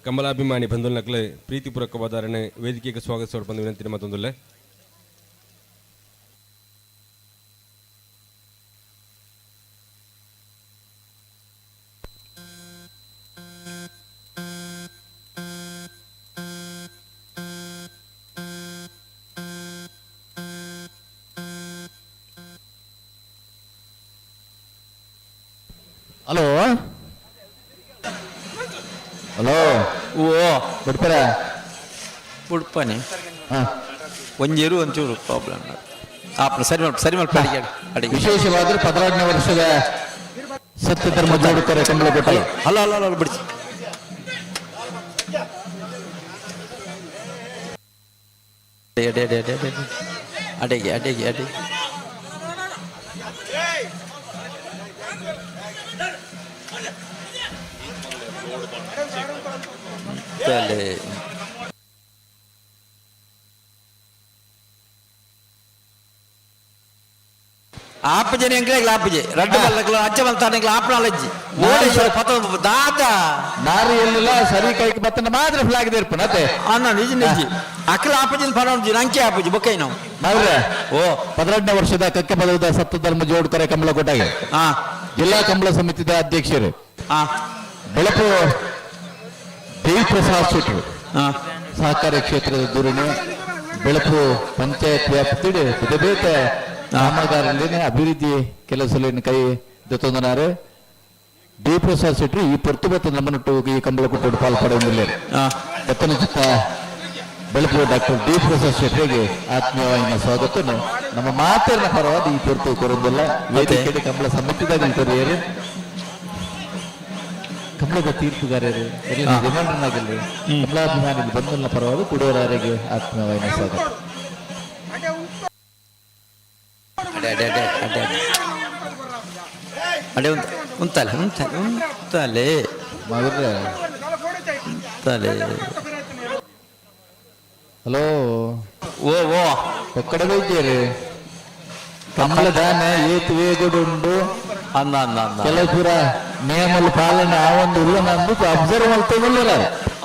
S4: ಕಮಲಾಭಿಮಾನಿ ಬಂಧುನಕ್ಲು ಪ್ರೀತಿಪೂರ್ವಕವಾದರನ್ನು ವೇದಿಕೆಗೆ ಸ್ವಾಗತಿಸೋಡು ಬಂದು ವಿನಂತಿ ಮತ್ತೊಂದುಲ್ಲೆ.
S8: ಹಲೋ ಹಲೋ
S11: ಓ
S8: ಬಿಡ್ತಾರ
S11: ಉಡ್ಪನೆ ಒಂಜೇರು ಒಂಚೂರು ಪ್ರಾಬ್ಲಮ್ ಆಪ್ನ ಸರಿ ಮಲ್ಪ ಸರಿ ಮಲ್ಪ ಅಡಿಗೆ ಅಡಿಗೆ.
S8: ವಿಶೇಷವಾದ್ರೆ 16ನೇ ವರ್ಷದ ಸತ್ಯಧರ್ಮ ಜೋಡುಕರೆ ಕಮಲಕೋಟೆ.
S11: Hello hello hello ಬಿಡಿಸಿ. ಅಡೆ ಅಡೆ ಅಡೆ ಅಡೆ ಅಡೆಗೆ ಅಡೆಗೆ ಅಡೆಗೆ. ತಲೆ ಆಪಜನೆ ಎಂಕ್ಲೆ ಆಪಜೆ ರಡ್ಡು ಬಲ್ಲಕ್ಲು ಅಜ್ಜ ಮಲ್ತಾನೆ ಆಪನಾಲಜ್ಜಿ ಓಡಿ ಪತ ದಾದ
S8: ನಾರು ಎಲ್ಲಿಲ್ಲ ಸರಿ ಕೈಗೆ ಬತ್ತನ ಮಾತ್ರ ಫ್ಲಾಗ್ ದೇರ್ಪನ ಅತ್ತೆ.
S11: ಅನ್ನ ನಿಜ ನಿಜ ಅಕ್ಲ ಆಪಜಿನ ಫಲ ನಂಕೆ ಆಪಜಿ ಬೊಕ್ಕೈ ನಾವು
S8: ನಾವ್ರೆ
S11: ಓ
S8: 12ನೇ ವರ್ಷದ ಕಕ್ಕೆ ಪದವದ ಸತ್ಯಧರ್ಮ ಜೋಡುಕರೆ ಕಮಲಕೋಟೆಗೆ ಜಿಲ್ಲಾ ಕಂಬಳ ಸಮಿತಿದ ಅಧ್ಯಕ್ಷರು ಬೆಳಪು ದೇವಿ ಪ್ರಸಾದ್ ಶೆಟ್ಟರು ಸಹಕಾರಿ ಕ್ಷೇತ್ರದ ಧೋರಣೆ ಬೆಳಪು ಪಂಚಾಯತ್ ವ್ಯಾಪ್ತಿಡು ಬೇತೆ ಬೇತೆ ಕಾಮಗಾರಿಲೇನೆ ಅಭಿವೃದ್ಧಿ ಕೆಲಸಲೇನು ಕೈ ದತ್ತೊಂದನಾರು ಡಿ ಪ್ರಸಾದ್ ಶೆಟ್ಟಿ ಈ ಪೊರ್ತು ಬತ್ತ ನಮ್ಮನೊಟ್ಟು ಈ ಕಂಬಳ ಕೊಟ್ಟು ಪಾಲ್ಪಡೆಯೊಂದಿಲ್ಲ. ಬತ್ತನ ಚಿತ್ತ ಬೆಳಪು ಡಾಕ್ಟರ್ ಡಿ ಪ್ರಸಾದ್ ಶೆಟ್ಟಿಗೆ ಆತ್ಮೀಯವಾದ ಸ್ವಾಗತ. ನಮ್ಮ ಮಾತಿನ ಪರವಾದ ಈ ಪೊರ್ತು ಕೊರೊಂದಿಲ್ಲ ವೇದಿಕೆ ಕಂಬಳ ಸಮಿತಿದಾಗ ಕೊರಿಯರು ಕಂಬಳದ ತೀರ್ಪುಗಾರರು ಯಜಮಾನರಾಗಿಲ್ಲ ಕಮಲಾಭಿಮಾನಿಗಳು ಬಂಧುಗಳ ಪರವಾದ ಕುಡೋರಾರಿಗೆ ಆತ್ಮೀಯವಾದ ಸ್ವಾಗತ.
S11: ಅಡೆ ಅಡೆ ಅಡೆ ಅಡೆ ಅಡೆ ಉಂತ ಉಂತಲೆ ಉಂತಲೆ ಉಂತಲೆ
S8: ಮಗುರ್ರೆ
S11: ಉಂತಲೆ.
S8: ಹಲೋ.
S11: ಓ ಓ
S8: ಒಕ್ಕಡೆ ಬೈದ್ಯರು ಕಮಲ ದಾನ ಏತ್ ವೇಗಡುಂಡು
S11: ಅಂದ ಅಂದ ಅಂದ
S8: ಕೆಲವು ಪೂರ ನಿಯಮలు ಪಾಲನೆ ಆ ಒಂದು ಉಲ್ಲ ನಂದು ಅಬ್ಸರ್ವ್ ಮಲ್ತೊಂದುಲ್ಲ.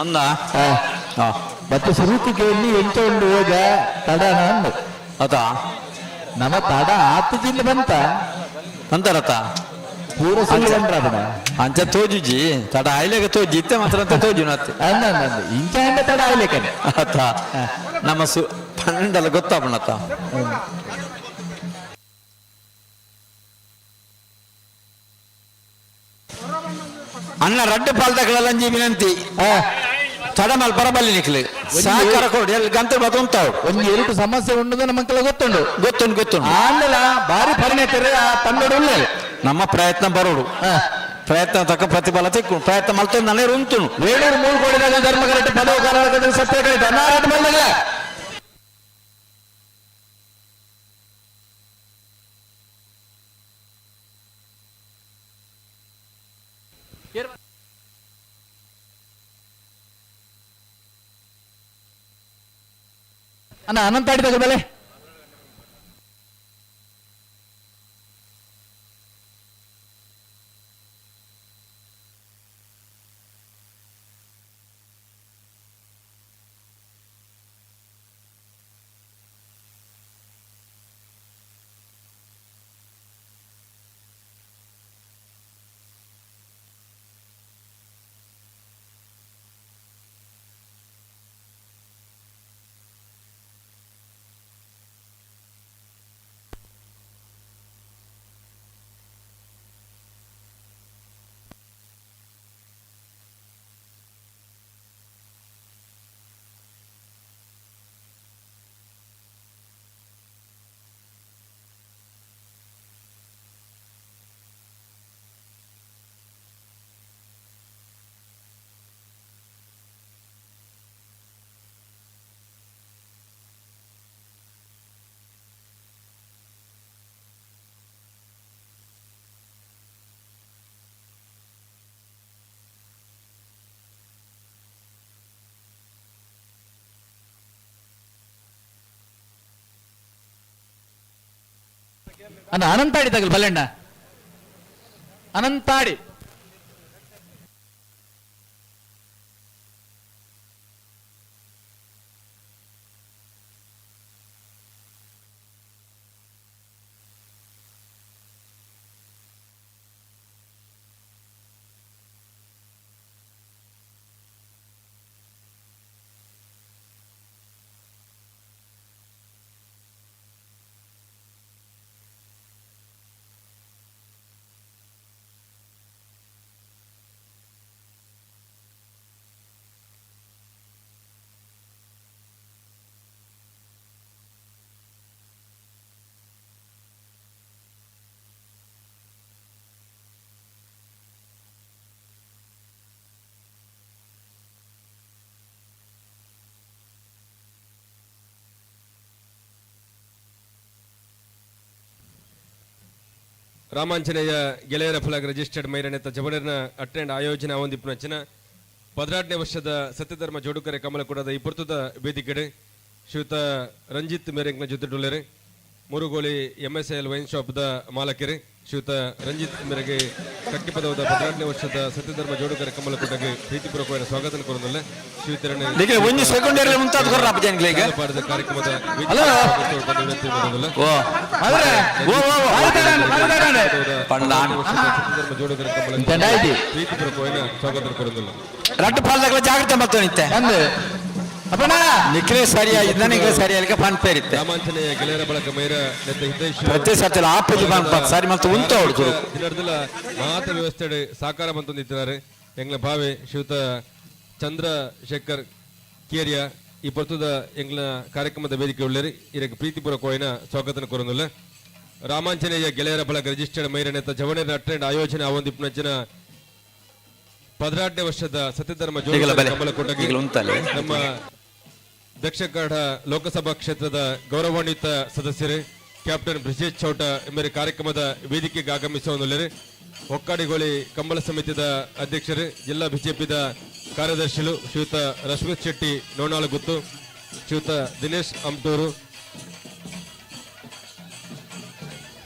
S11: ಅಂದ
S8: ಮತ್ತೆ ಸುರುಕು ಕೇಳಿ ಎಂತ ಉಂಡು ಹೋಗ ತಡನ ಅಂದು
S11: ಅತಾ
S8: ನಮ್ಮ ತಡ ಆತು ಜಿಲ್ಲೆ ಬಂತ
S11: ಅಂತಾರತ
S8: ಪೂರ ಸುಳ್ಳು ಬಂದ್ರ
S11: ಅಂಚ ತೋಜುಜಿ ತಡ ಆಯ್ಲೆಗ ತೋಜಿ ಇತ್ತೆ ಮಾತ್ರ ಅಂತ ತೋಜು ನತ್ತೆ.
S8: ಅಂದ ಅಂದ ಇಂಚ ಅಂಡ ತಡ ಆಯ್ಲೇಕನೆ.
S11: ಅತ್ತ ನಮ್ಮ ಸು ಪನ್ನೊಂಡಲ್ಲ ಗೊತ್ತಾಪಣತ್ತ. ಅಣ್ಣ ರಡ್ಡು ಪಾಲ್ದಗಳಂಜಿ ವಿನಂತಿ ತಡಮಲ್ ಪರಬಲ್ಲಿ ನಿಕ್ಲು ಸಹಕಾರ ಕೊಡು ಎಲ್ಲಿ ಗಂತ ಬದುಂತಾವು.
S8: ಒಂಜಿ ಎರಡು ಸಮಸ್ಯೆ ಉಂಟು ನಮ್ಮ ಮಕ್ಕಳ ಗೊತ್ತುಂಡು
S11: ಗೊತ್ತುಂಟು ಗೊತ್ತುಂಟು.
S8: ಆಂಡಲ ಬಾರಿ ಪರಿಣತರು ಆ ತನ್ನೋಡು ಉಳ್ಳೆ
S11: ನಮ್ಮ ಪ್ರಯತ್ನ ಬರೋಡು ಪ್ರಯತ್ನ ತಕ್ಕ ಪ್ರತಿಫಲ ತಿಕ್ಕು ಪ್ರಯತ್ನ ಮಲ್ತೊಂದು ನನೇ ಉಂಟುನು.
S8: ವೇಣೂರು ಮೂರು ಕೋಡಿ ಧರ್ಮ ಕರೆಕ್ಟ್ ಪದವು ಕರ್ನಾಟಕದಲ್ಲಿ ಸತ್ಯ ಕರೆಕ್ಟ್ ಅನ್ನಾರಾಟ ಬಂದಾಗ ಅಣ್ಣ ಅನಂತ ಆಡಿದಾಗ ಬೆಲೆ ಅಣ್ಣ ಅನಂತಾಡಿ ತಗಲ್ ಬಲ್ಲಣ್ಣ ಅನಂತಾಡಿ.
S4: ರಾಮಾಂಜನೇಯ ಗೆಳೆಯರ ಫಲಕ ರಿಜಿಸ್ಟರ್ಡ್ ಮೈರನೆತ್ತ ಜಬಡರ್ನ ಅಟ್ಟೆಂಡ್ ಆಯೋಜನೆ ಅವೊಂದಿಪ್ಪುನಂಚಿನ 16ನೇ ವರ್ಷದ ಸತ್ಯಧರ್ಮ ಜೋಡುಕರೆ ಕಮಲಕೂಡದ ಈ ಪುರ್ತದ ವೇದಿಕೆಡೆ ಶ್ರೀಯುತ ರಂಜಿತ್ ಮೇರೆಂಕ್ನ ಜೊತೆಡುಳ್ಳರೆ ಮುರುಗೋಳಿ ಎಂಎಸ್ಎಲ್ ವೈನ್ ಶಾಪ್ದ ಮಾಲಕರೆ ಶ್ರೀಯುತ ರಂಜಿತ್ ಮೇರೆಗೆ ಕಕ್ಕಿಪದವದ 16ನೇ ವರ್ಷದ ಸತ್ಯಧರ್ಮ ಜೋಡುಕರೆ ಕಮಲಕೂಟಗೆ ಪ್ರೀತಿಪೂರ್ವಕವಾದ ಸ್ವಾಗತ ಕೋರದಲ್ಲೇ ಶ್ರೀಯುತರನ್ನು
S11: ಒಂಜಿ ಸೆಕೆಂಡ್ ಇಯರ್ ಮುಂತಾದ ಕೊರ್ರ ಜನಗಳಿಗೆ
S4: ಪಾಡದ ಕಾರ್ಯಕ್ರಮದ
S11: ಹಲೋ. ಓ ಓ ಓ
S4: ಸತ್ಯಧರ್ಮ ಜೋಡುಕರೆ ಕಮಲ ಪ್ರೀತಿಪೂರ್ವಕವಾದ ಸ್ವಾಗತ ಕೋರದಲ್ಲ.
S11: ರಡ್ಡು ಪಾಲ್ದಾಗಲ ಜಾಗ್ರತೆ ಮಾಡ್ತಾನಿತ್ತೆ.
S8: ಅಂದು
S11: ನಿಖಿಲೇ ಸರಿಯಾಗಿದ್ದ ನಿಖಿಲೇ ಸರಿಯಾಗಿ ಪನ್ಪೇರಿತ್ತೆ.
S4: ರಾಮಾಂಜನೇಯ ಗೆಳೆಯರ ಬಳಕ ಮೈರ ನೆತ್ತ ಹಿತೈಷಿ
S11: ಪ್ರತಿ ಸತಿ ಆಪುಜಿ ಪನ್ಪ ಸರಿ ಮತ್ತು ಉಂತ ಅವಳು.
S4: ದಿನರ್ದಲ ಮಾತ ವ್ಯವಸ್ಥೆ ಸಾಕಾರ ಬಂತೊಂದಿದ್ದಾರೆ. ಎಂಗ್ಲ ಭಾವೆ ಶ್ರೀಯುತ ಚಂದ್ರಶೇಖರ್ ಕೇರಿಯ ಈ ಪೊರ್ತುದ ಎಂಗ್ಲ ಕಾರ್ಯಕ್ರಮದ ವೇದಿಕೆ ಉಳ್ಳೇರಿ ಇದಕ್ಕೆ ಪ್ರೀತಿಪೂರ್ವಕವಾಯಿನ ಸ್ವಾಗತನ ಕೋರೊಂದುಲ್ಲ. ರಾಮಾಂಜನೇಯ ಗೆಳೆಯರ ಬಳಗ ರಿಜಿಸ್ಟರ್ಡ್ ಮೈರನೆತ್ತ ಜವಣರ ಅಟ್ರೆಂಡ್ ಆಯೋಜನೆ ಆವೊಂದಿಪ್ಪುನಂಚಿನ 12ನೇ ವರ್ಷದ ಸತ್ಯಧರ್ಮ
S11: ಈಗಲ ಬಲೆ.
S4: ಕಮಲಕೋಟಗೆ
S11: ಈಗಲ ಉಂತಲೆ.
S4: ನಮ್ಮ ದಕ್ಷಿಣ ಕನ್ನಡ ಲೋಕಸಭಾ ಕ್ಷೇತ್ರದ ಗೌರವಾನ್ವಿತ ಸದಸ್ಯರೇ ಕ್ಯಾಪ್ಟನ್ ಬ್ರಿಜೇಶ್ ಚೌಟ ಎಂಬ ಕಾರ್ಯಕ್ರಮದ ವೇದಿಕೆಗೆ ಆಗಮಿಸುವಲ್ಲಿ ಹೊಕ್ಕಾಡಿಗೋಳಿ ಕಂಬಳ ಸಮಿತಿಯ ಅಧ್ಯಕ್ಷರು, ಜಿಲ್ಲಾ ಬಿಜೆಪಿದ ಕಾರ್ಯದರ್ಶಿಗಳು ಶ್ರೀಯುತ ರಶ್ಮಿತ್ ಶೆಟ್ಟಿ ನೋಣಾಲಗುತ್ತು, ಶ್ರೀಯುತ ದಿನೇಶ್ ಅಮ್ಟೂರು,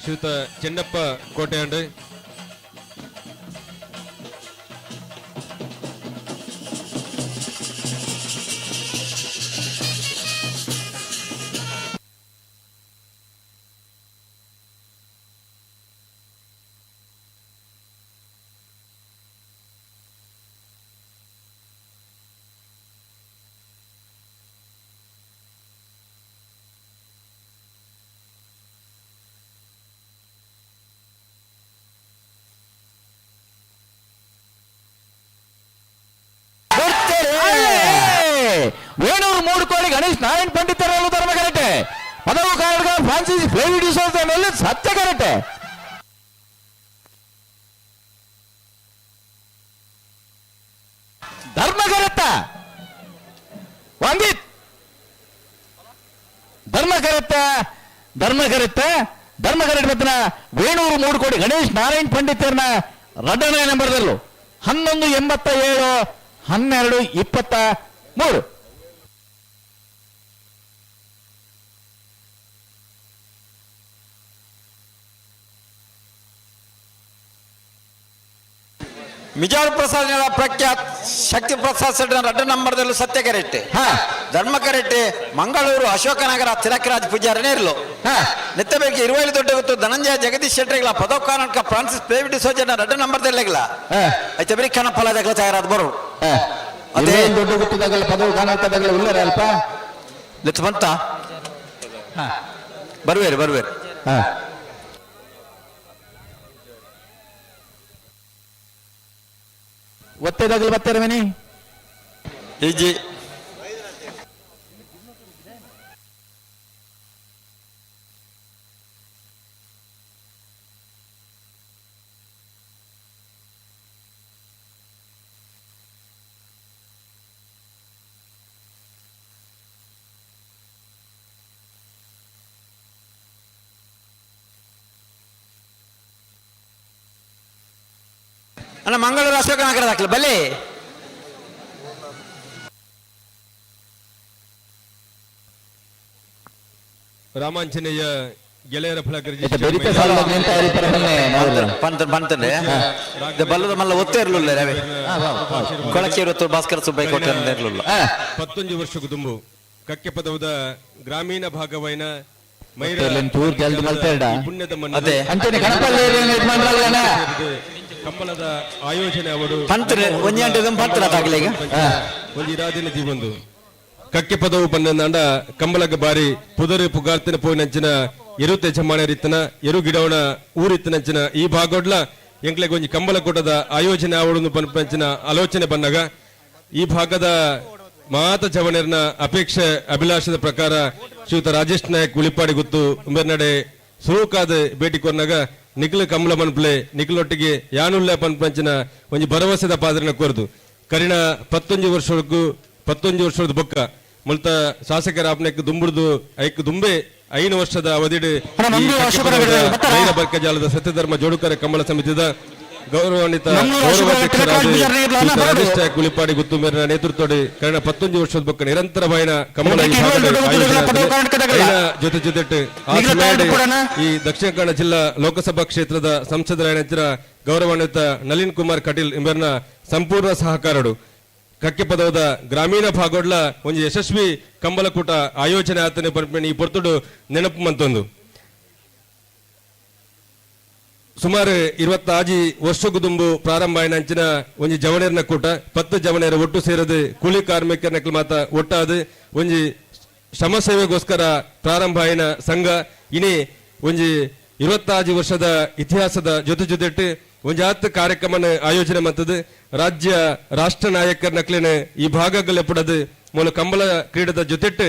S4: ಶ್ರೀಯುತ ಚೆನ್ನಪ್ಪ ಕೋಟೆಯಾಂಡ್ರೆ,
S8: ವೇಣೂರು ಮೂಡುಕೋಳಿ ಗಣೇಶ್ ನಾರಾಯಣ್ ಪಂಡಿತರಲ್ಲೂ ಧರ್ಮ ಕರೆಕ್ಟೆ. ಪದವು ಕಾರಣ ಫ್ರಾನ್ಸಿಸ್ ಫ್ಲೇವಿ ಡಿಸೋಜ ಮೇಲೆ ಸತ್ಯ ಕರೆಕ್ಟೆ. ಧರ್ಮ ಕರೆಕ್ಟ ವಂದಿತ್, ಧರ್ಮ ಕರೆಕ್ಟ, ಧರ್ಮ ಕರೆಕ್ಟ, ಧರ್ಮ ಕರೆಕ್ಟ್. ಬತ್ತಿನ ವೇಣೂರು ಮೂಡುಕೋಡಿ ಗಣೇಶ್ ನಾರಾಯಣ್ ಪಂಡಿತರನ್ನ ರಡ್ಡನೇ ನಂಬರ್ದಲ್ಲೂ 11.87, 12.23.
S11: ಮಿಜಾರ್ ಪ್ರಸಾದ್ ಪ್ರಖ್ಯಾತ್ ಶಕ್ತಿ ಪ್ರಸಾದ್ ಶೆಟ್ಟರ್ ರಡ್ಡ ನಂಬರ್ದಲ್ಲೂ ಸತ್ಯ ಕರೆಕ್ಟ್. ಧರ್ಮ ಕರೆಕ್ಟ್. ಮಂಗಳೂರು ಅಶೋಕನಗರ ತಿಲಕರಾಜ್ ಪೂಜಾರನೇ ಇರಲು ನೆತ್ತಬೇಕು ಇರುವಲ್ಲಿ ದೊಡ್ಡ ಗೊತ್ತು ಧನಂಜಯ ಜಗದೀಶ್ ಶೆಟ್ಟರ್ಗಳ ಪದವ್ ಕಾನಡ್ಕ ಫ್ರಾನ್ಸಿಸ್ ಪ್ಲೇವಿಡ್ ಸೋಜನ ರಡ್ಡ ನಂಬರ್ದಲ್ಲೆಗ್ಲ ಐತೆ ಬರೀ ಕಣಪಲ ದಗ್ಲ ತಯಾರಾದ ಬರು. ಅದೇ
S8: ದೊಡ್ಡ ಗೊತ್ತದಾಗಲ್ಲ ಪದವು ಕಾನಡ್ಕದಾಗಲ್ಲ ಉಲ್ಲರ ಅಲ್ಪ.
S11: ಲೆತ್ ಬಂತ ಬರ್ವೇರು ಬರ್ವೇರು.
S8: ಒತ್ತೆದಾಗಲು ಬರ್ತಾರೆ ಮನಿ.
S11: ಈಜಿ. ಅಣ್ಣ ಮಂಗಳೂರು ಅಶೋಕನಗರ ದಾಖಲೆ ಬಲ್ಲಿ.
S4: ರಾಮಾಂಜನೇಯ ಗೆಳೆಯರ ಫಲಕ
S11: ಬಂತಂದ್ರೆ ಬಲ್ಲದ ಮಲ್ಲ ಒತ್ತೇ ಇರಲಿಲ್ಲ ರವಿ ಕೊಳಕ್ಕೆ ಇರುತ್ತ ಭಾಸ್ಕರ ಸುಬ್ಬಯ್ಯ ಕೊಟ್ಟ ಇರಲಿಲ್ಲ.
S4: 11 ವರ್ಷಕ್ಕೂ ದುಂಬು ಕಕ್ಕೆ ಪದವದ ಗ್ರಾಮೀಣ ಭಾಗವೈನ ಪುಣ್ಯದ
S11: ಅದೇ.
S4: ಕಂಬಳದ ಆಯೋಜನೆ ಅವರು ಒಂದು ಇರಾದಿನ ಜೀವಂದು ಕಕ್ಕೆ ಪದವು ಬಂದಂಡ ಕಂಬಳಗ ಬಾರಿ ಪುದರು ಪುಗಾರ್ತಿನ ಪೋಯಿನಂಚಿನ ಎರು ತೆಜಮಾನ ರೀತನ ಎರು ಗಿಡವನ ಊರಿತ್ತನಂಚಿನ ಈ ಭಾಗೋಡ್ಲ ಎಂಕ್ಲೆಗ್ ಒಂಜಿ ಕಂಬಳ ಕೂಟದ ಆಯೋಜನೆ ಅವಳು ಪಂಚಿನ ಆಲೋಚನೆ ಬಂದಾಗ ಈ ಭಾಗದ ಮಾತ ಜವನರ್ನ ಅಪೇಕ್ಷೆ ಅಭಿಲಾಷದ ಪ್ರಕಾರ ಶ್ರೀಯುತ ರಾಜೇಶ್ ನಾಯಕ್ ಉಳಿಪಾಡಿ ಗುತ್ತು ಉಂಬೆರ್ನಡೆ ಸುರುಕಾದ ಭೇಟಿ ಕೊರ್ನಾಗ ನಿಖಿಲ ಕಮಲ ಮನ್ಪ್ಲೆ ನಿಖಿಲೊಟ್ಟಿಗೆ ಯಾನುಲ್ಲ ಪಂಚಿನ ಒಂಜಿ ಭರವಸೆದ ಪಾದರನ ಕೋರ್ದು ಕರಿಣ 11 ವರ್ಷಕ್ಕೂ 11 ವರ್ಷದ ಬೊಕ್ಕ ಮುಲ್ತ ಶಾಸಕರ ಆಪ್ನೆಕ್ ದುಂಬುಡ್ದು ಐಕ್ ದುಂಬೆ 5 ವರ್ಷದ ಅವಧಿಡ್ ಬರ್ಕಜಾಲದ ಸತ್ಯಧರ್ಮ ಜೋಡುಕರ ಕಂಬಳ ಸಮಿತಿದ ಗೌರವಾನ್ವಿತ ರಾಜೇಶ್ ನಾಯಕ್ ಉಳಿಪಾಡಿ ಗುತ್ತು ಮೇರಿನ ನೇತೃತ್ವದ ಕರಿಣ 11 ವರ್ಷದ ಬೊಕ್ಕ ನಿರಂತರವಾಯಿನ ಕಂಬಳ ಜೊತೆ ಜೊತೆ ಈ ದಕ್ಷಿಣ ಕನ್ನಡ ಜಿಲ್ಲಾ ಲೋಕಸಭಾ ಕ್ಷೇತ್ರದ ಸಂಸದರಾಯಣ ಗೌರವಾನ್ವಿತ ನಳಿನ್ ಕುಮಾರ್ ಕಟೀಲ್ ಎಂಬರ್ನ ಸಂಪೂರ್ಣ ಸಹಕಾರಡು ಕಕ್ಕೆ ಪದವದ ಗ್ರಾಮೀಣ ಭಾಗೋಡ್ಲ ಒಂದು ಯಶಸ್ವಿ ಕಂಬಲಕೂಟ ಆಯೋಜನೆ ಆತನೆ ಪರ್ಪಣಿ ಈ ಪೊರ್ತುಡು ನೆನಪು ಮಂತೊಂದು. ಸುಮಾರು 25 ವರ್ಷಕ್ಕೂ ದುಂಬು ಪ್ರಾರಂಭ ಆಯಿನ ಅಂಚಿನ ಒಂಜಿ ಜವಣೇರ್ನ ಕೂಟ 10 ಜವಣೇರ ಒಟ್ಟು ಸೇರದು ಕೂಲಿ ಕಾರ್ಮಿಕರ ಮಾತ ಒಟ್ಟಾದ ಒಂಜಿ ಶ್ರಮ ಸೇವೆಗೋಸ್ಕರ ಪ್ರಾರಂಭ ಆಯಿನ ಸಂಘ. ಇನಿ ಒಂಜಿ 25 ವರ್ಷದ ಇತಿಹಾಸದ ಜೊತೆ ಜೊತೆಟ್ಟು ಒಂಜಿ ಆತ್ ಕಾರ್ಯಕ್ರಮನ ಆಯೋಜನೆ ಮಂತದು ರಾಜ್ಯ ರಾಷ್ಟ್ರ ನಾಯಕರ ನಕ್ಲಿನ ಈ ಭಾಗಗಳೆಪ್ಪಡದು ಮೂಲ ಕಂಬಳ ಕ್ರೀಡದ ಜೊತೆಟ್ಟು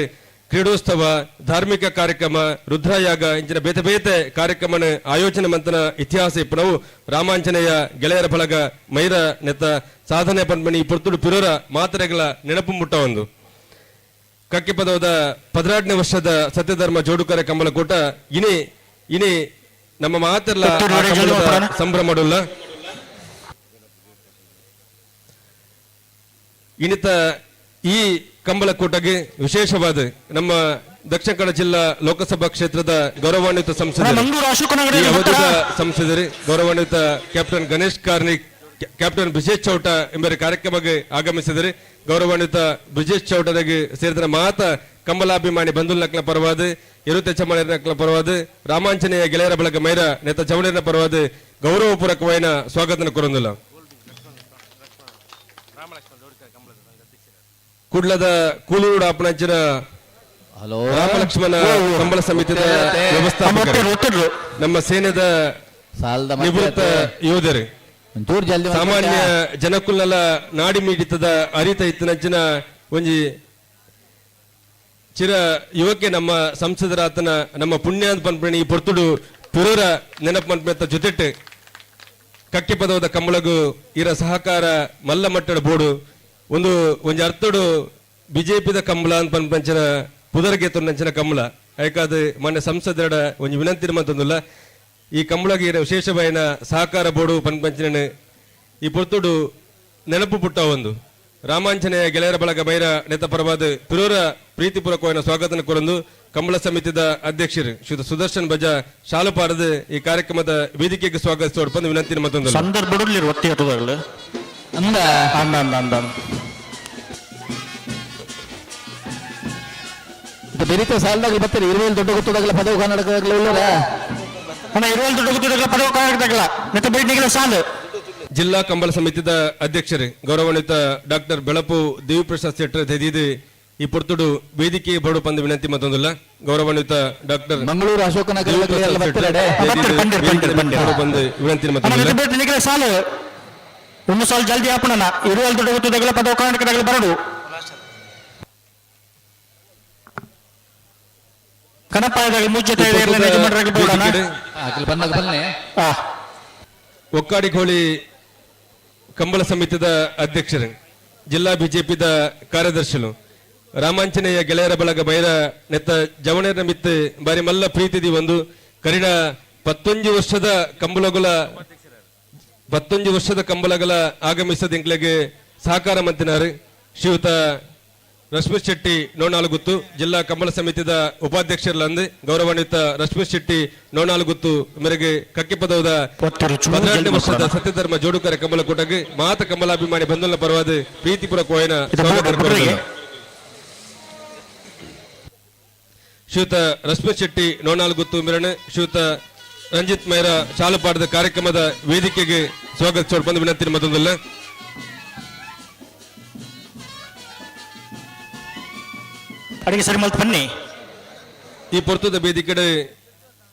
S4: ಕ್ರೀಡೋತ್ಸವ, ಧಾರ್ಮಿಕ ಕಾರ್ಯಕ್ರಮ, ರುದ್ರಯಾಗ ಇಂಚಿನ ಬೇತೆ ಬೇತೆ ಕಾರ್ಯಕ್ರಮನ ಆಯೋಜನೆ ಮಂತನ ಇತಿಹಾಸ ಇಪ್ಪನವು ರಾಮಾಂಜನೇಯ ಗೆಳೆಯರ ಬಳಗ ಮೈರ ನೆತ್ತ ಸಾಧನೆ ಪನ್ಪಣಿ ಈ ಪೊರ್ತುಡು ಪಿರೋರ ಮಾತ್ರೆಗಳ ನೆನಪು ಮುಟ್ಟ ಒಂದು ಕಕ್ಕಿಪದವದ 12ನೇ ವರ್ಷದ ಸತ್ಯಧರ್ಮ ಜೋಡುಕರ ಕಂಬಳಕೂಟ ಇನಿ ಇನಿ ನಮ್ಮ ಮಾತೆಲ್ಲ ಸಂಭ್ರಮಡುಲ್ಲ. ಇನ್ನಿತ ಈ ಕಂಬಳಕೂಟಗೆ ವಿಶೇಷವಾದ ನಮ್ಮ ದಕ್ಷಿಣ ಕನ್ನಡ ಜಿಲ್ಲಾ ಲೋಕಸಭಾ ಕ್ಷೇತ್ರದ ಗೌರವಾನ್ವಿತ ಸಂಸದರು, ಸಂಸದರು ಗೌರವಾನ್ವಿತ ಕ್ಯಾಪ್ಟನ್ ಗಣೇಶ್ ಕಾರ್ಣಿಕ್, ಕ್ಯಾಪ್ಟನ್ ಬ್ರಿಜೇಶ್ ಚೌಟ ಎಂಬ ಕಾರ್ಯಕ್ರಮಕ್ಕೆ ಆಗಮಿಸಿದರೆ ಗೌರವಾನ್ವಿತ ಬ್ರಿಜೇಶ್ ಚೌಟರಿಗೆ ಸೇರಿದ ಮಾತ ಕಂಬಲಾಭಿಮಾನಿ ಬಂಧುಲಕ್ನ ಪರವಾದ, ಇರುತ್ತೆ ಚಮ್ಮನ ಪರವಾದ, ರಾಮಾಂಜನೇಯ ಗೆಳೆಯರ ಬಳಗ ಮೈರ ನೇತ ಚೌಡನ ಪರವಾದ ಗೌರವಪೂರ್ವಕವಾದ ಸ್ವಾಗತ ಕೊರೊಂದಿಲ್ಲ. ಕುಡ್ಲದ ಕೂಲೂರು ಅಪ್ಪನಂಚಿನ ರಾಮಲಕ್ಷ್ಮಣ ಕಂಬಳ ಸಮಿತಿಯ ವ್ಯವಸ್ಥಾಪಕರು, ನಮ್ಮ ಸೇನೆದ ನಿವೃತ್ತ ಯೋಧರು, ಸಾಮಾನ್ಯ ಜನಕುಲಲ ನಾಡಿ ಮೀಡಿತದ ಅರಿತ ಇತ್ತಿನಂಚಿನ ಒಂಜಿ ಚಿರ ಯುವಕೆ ನಮ್ಮ ಸಂಸದರಾತನ ನಮ್ಮ ಪುಣ್ಯಾಂತ ಪನ್ಪಣಿ ಈ ಪೊರ್ತುಡು ಪುರರ ನೆನಪು ಮನ್ಪೆತ್ತ ಜೊತೆಟ್ಟು ಕಕ್ಕೆ ಪದವದ ಕಂಬಳಗು ಇರ ಸಹಕಾರ ಮಲ್ಲ ಮಟ್ಟಡ ಬೋಡು ಒಂದು ಒಂಜಿ ಅರ್ಥಡು ಬಿಜೆಪಿದ ಕಂಬಳ ಅಂತ ಪನ್ಪಂಚಿನ ಪುದರ್ಗೆ ತೊಂದಂಚಿನ ಕಂಬಳ ಐಕಾದ ಮೊನ್ನೆ ಸಂಸದರ ಒಂಜಿ ವಿನಂತಿ ಮಂತಂದುಲ್ಲ ಈ ಕಂಬಳಗೆ ಇರ ವಿಶೇಷವಾಯಿನ ಸಹಕಾರ ಬೋಡು ಪನ್ಪಂಚಿನ ಈ ಪೊರ್ತುಡು ನೆನಪು ಪುಟ್ಟ ಒಂದು ರಾಮಾಂಜನೇಯ ಗೆಳೆಯರ ಬಳಗ ಬೈರ ನೇತ ಪರವಾದ ಪಿರೋರ ಪ್ರೀತಿಪೂರ್ವಕವಾದ ಸ್ವಾಗತ ಕೊರಂದು ಕಂಬಳ ಸಮಿತಿದ ಅಧ್ಯಕ್ಷರು ಶ್ರೀ ಸುದರ್ಶನ್ ಬಜಾ ಶಾಲುಪಾಡದ ಈ ಕಾರ್ಯಕ್ರಮದ ವೇದಿಕೆಗೆ ಸ್ವಾಗತಿಸೋಡು ವಿನಂತಿ ಮತ್ತೊಂದು
S1: ಸಂದರ್ಭದಲ್ಲಿ ಒತ್ತಿ ಅಂದ ಅಂದ ಅಂದ
S8: ಬೆರಿತ ಸಾಲದಾಗ ಬರ್ತಾರೆ. ಇರುವಲ್ಲಿ ದೊಡ್ಡ ಗೊತ್ತದಾಗಲ ಪದವು ಕರ್ನಾಟಕದಾಗಲ ಉಳ್ಳರ
S1: ಅಣ್ಣ, ಇರುವಲ್ಲಿ ದೊಡ್ಡ ಗೊತ್ತದಾಗಲ ಪದವು ಕರ್ನಾಟಕದಾಗಲ ಮತ್ತೆ ಬೇಟಿಗಳ ಸಾಲು.
S4: ಜಿಲ್ಲಾ ಕಂಬಳ ಸಮಿತಿದ ಅಧ್ಯಕ್ಷರು ಗೌರವಾನ್ವಿತ ಡಾಕ್ಟರ್ ಬೆಳಪು ದೇವಿಪ್ರಸಾದ್ ಶೆಟ್ಟರ್ ತೆದೀದು ಈ ಪೊರ್ತುಡು ವೇದಿಕೆ ಬಡು ಪಂದು ವಿನಂತಿ ಮತ್ತೊಂದಿಲ್ಲ. ಗೌರವಾನ್ವಿತ ಡಾಕ್ಟರ್
S8: ಮಂಗಳೂರು ಅಶೋಕನಗರ
S4: ಬಂದು ವಿನಂತಿ ಮತ್ತೊಂದಿಲ್ಲ.
S1: ಸಾಲು ಒಂದು ಸಾಲು ಜಲ್ದಿ ಹಾಪಣ. ಇರುವಲ್ಲಿ ದೊಡ್ಡ ಗೊತ್ತದಾಗಲ ಪದವು ಕರ್ನಾಟಕದಾಗಲ ಬರಡು ಕನಪಾಯದಾಗ ಮುಚ್ಚತೆ
S4: ಒಕ್ಕಾಡಿಗೋಳಿ ಕಂಬಳ ಸಮಿತಿದ ಅಧ್ಯಕ್ಷರು, ಜಿಲ್ಲಾ ಬಿಜೆಪಿದ ಕಾರ್ಯದರ್ಶಿಗಳು, ರಾಮಾಂಜನೇಯ ಗೆಳೆಯರ ಬಳಗ ಬೈರ ನೆತ್ತ ಜವಣೇರ ಮಿತ್ತು ಬಾರಿ ಮಲ್ಲ ಪ್ರೀತಿದಿ ಒಂದು ಕರಿಣ 19 ವರ್ಷದ ಕಂಬಳಗುಲ 19 ವರ್ಷದ ಕಂಬಳಗಳ ಆಗಮಿಸದ ಇಂಕ್ಲೆಗೆ ಸಹಕಾರ ಮಂತಿನಾರು ಶ್ರೀಯುತ ರಶ್ಮಿ ಶೆಟ್ಟಿ ನೋಣಾಲುಗುತ್ತು ಜಿಲ್ಲಾ ಕಂಬಳ ಸಮಿತಿದ ಉಪಾಧ್ಯಕ್ಷರಲ್ಲಂದು ಗೌರವಾನ್ವಿತ ರಶ್ಮಿ ಶೆಟ್ಟಿ ನೋಣಾಲುಗುತ್ತು ಮೇರೆಗೆ ಕಕ್ಕಿಪದವದ 18 ವರ್ಷದ ಸತ್ಯಧರ್ಮ ಜೋಡುಕರ ಕಂಬಳ ಕೂಟಕ್ಕೆ ಮಾತ ಕಂಬಲಾಭಿಮಾನಿ ಬಂಧುಗಳ ಪರವಾದ ಪ್ರೀತಿಪೂರ್ವಕವಾದ ಸ್ವಾಗತ. ಶ್ರೀಯುತ ರಶ್ಮಿ ಶೆಟ್ಟಿ ನೋಣಾಲುಗುತ್ತು ಮಿರಣ್ ಶ್ರೀಯುತ ರಂಜಿತ್ ಮೈರ ಶಾಲುಪಾಡದ ಕಾರ್ಯಕ್ರಮದ ವೇದಿಕೆಗೆ ಸ್ವಾಗತಿಸೋಡು ಬಂದು ವಿನಂತಿ ಮತ್ತೊಂದಲ್ಲ.
S1: ಅಡಿಗೆ ಸರಿ ಮಲ್ತ್ ಬನ್ನಿ.
S4: ಈ ಪೊರ್ತದ ವೇದಿಕೆಡೆ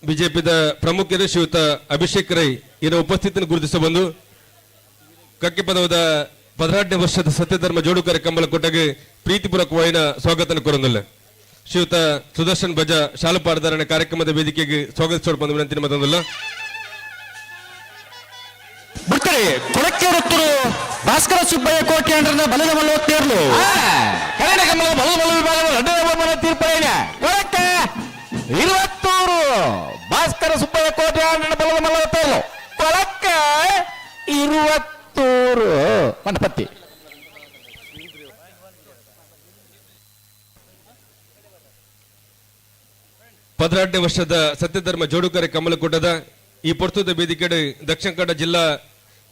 S4: ಬಿಜೆಪಿದ ಪ್ರಮುಖರು ಶ್ರೀಯುತ ಅಭಿಷೇಕ್ ರೈ ಇದರ ಉಪಸ್ಥಿತಿಯನ್ನು ಗುರುತಿಸಬಂದು ಕಕ್ಕಿಪದವದ 18ನೇ ವರ್ಷದ ಸತ್ಯಧರ್ಮ ಜೋಡುಕರ ಕಂಬಳ ಕೂಟಗೆ ಪ್ರೀತಿಪೂರ್ವಕವಾದ ಸ್ವಾಗತ ಕೊರೊಂದಿಲ್ಲ. ಶ್ರೀಯುತ ಸುದರ್ಶನ್ ಬಜಾ ಶಾಲುಪಾಡದಾರನ ಕಾರ್ಯಕ್ರಮದ ವೇದಿಕೆಗೆ ಸ್ವಾಗತಿಸೋಡು ಬಂದು ವಿನಂತಿ ಮತ್ತೊಂದಿಲ್ಲ.
S1: ಬಿಡ್ತಾರೆ ಕೊಳಕ್ಕೆ ಭಾಸ್ಕರ ಸುಬ್ಬಯ್ಯ ಕೋಟೆ ಅಂದ್ರೆ ಬಲದ ಮಲ್ಲ ತೇರ್ಲು
S8: ಕನ್ನಡ ಕಮಲ ಬಲ ಬಲ ವಿಭಾಗದ ಎರಡನೇ ಬಹುಮಾನ ತೀರ್ಪು ಕೊಳಕ್ಕೆ ಇರುವತ್ತೂರು ಭಾಸ್ಕರ ಸುಬ್ಬಯ್ಯ ಕೋಟೆ ಬಲದ ಮಲ್ಲ ತೇರ್ಲು ಕೊಳಕ್ಕೆ ಇರುವತ್ತೂರು ಮಂಟಪತ್ತಿ.
S4: 18ನೇ ವರ್ಷದ ಸತ್ಯಧರ್ಮ ಜೋಡುಕರೆ ಕಮಲಕೂಟದ ಈ ಪೊರ್ತದ ವೇದಿಕೆಡೆ ದಕ್ಷಿಣ ಕನ್ನಡ ಜಿಲ್ಲಾ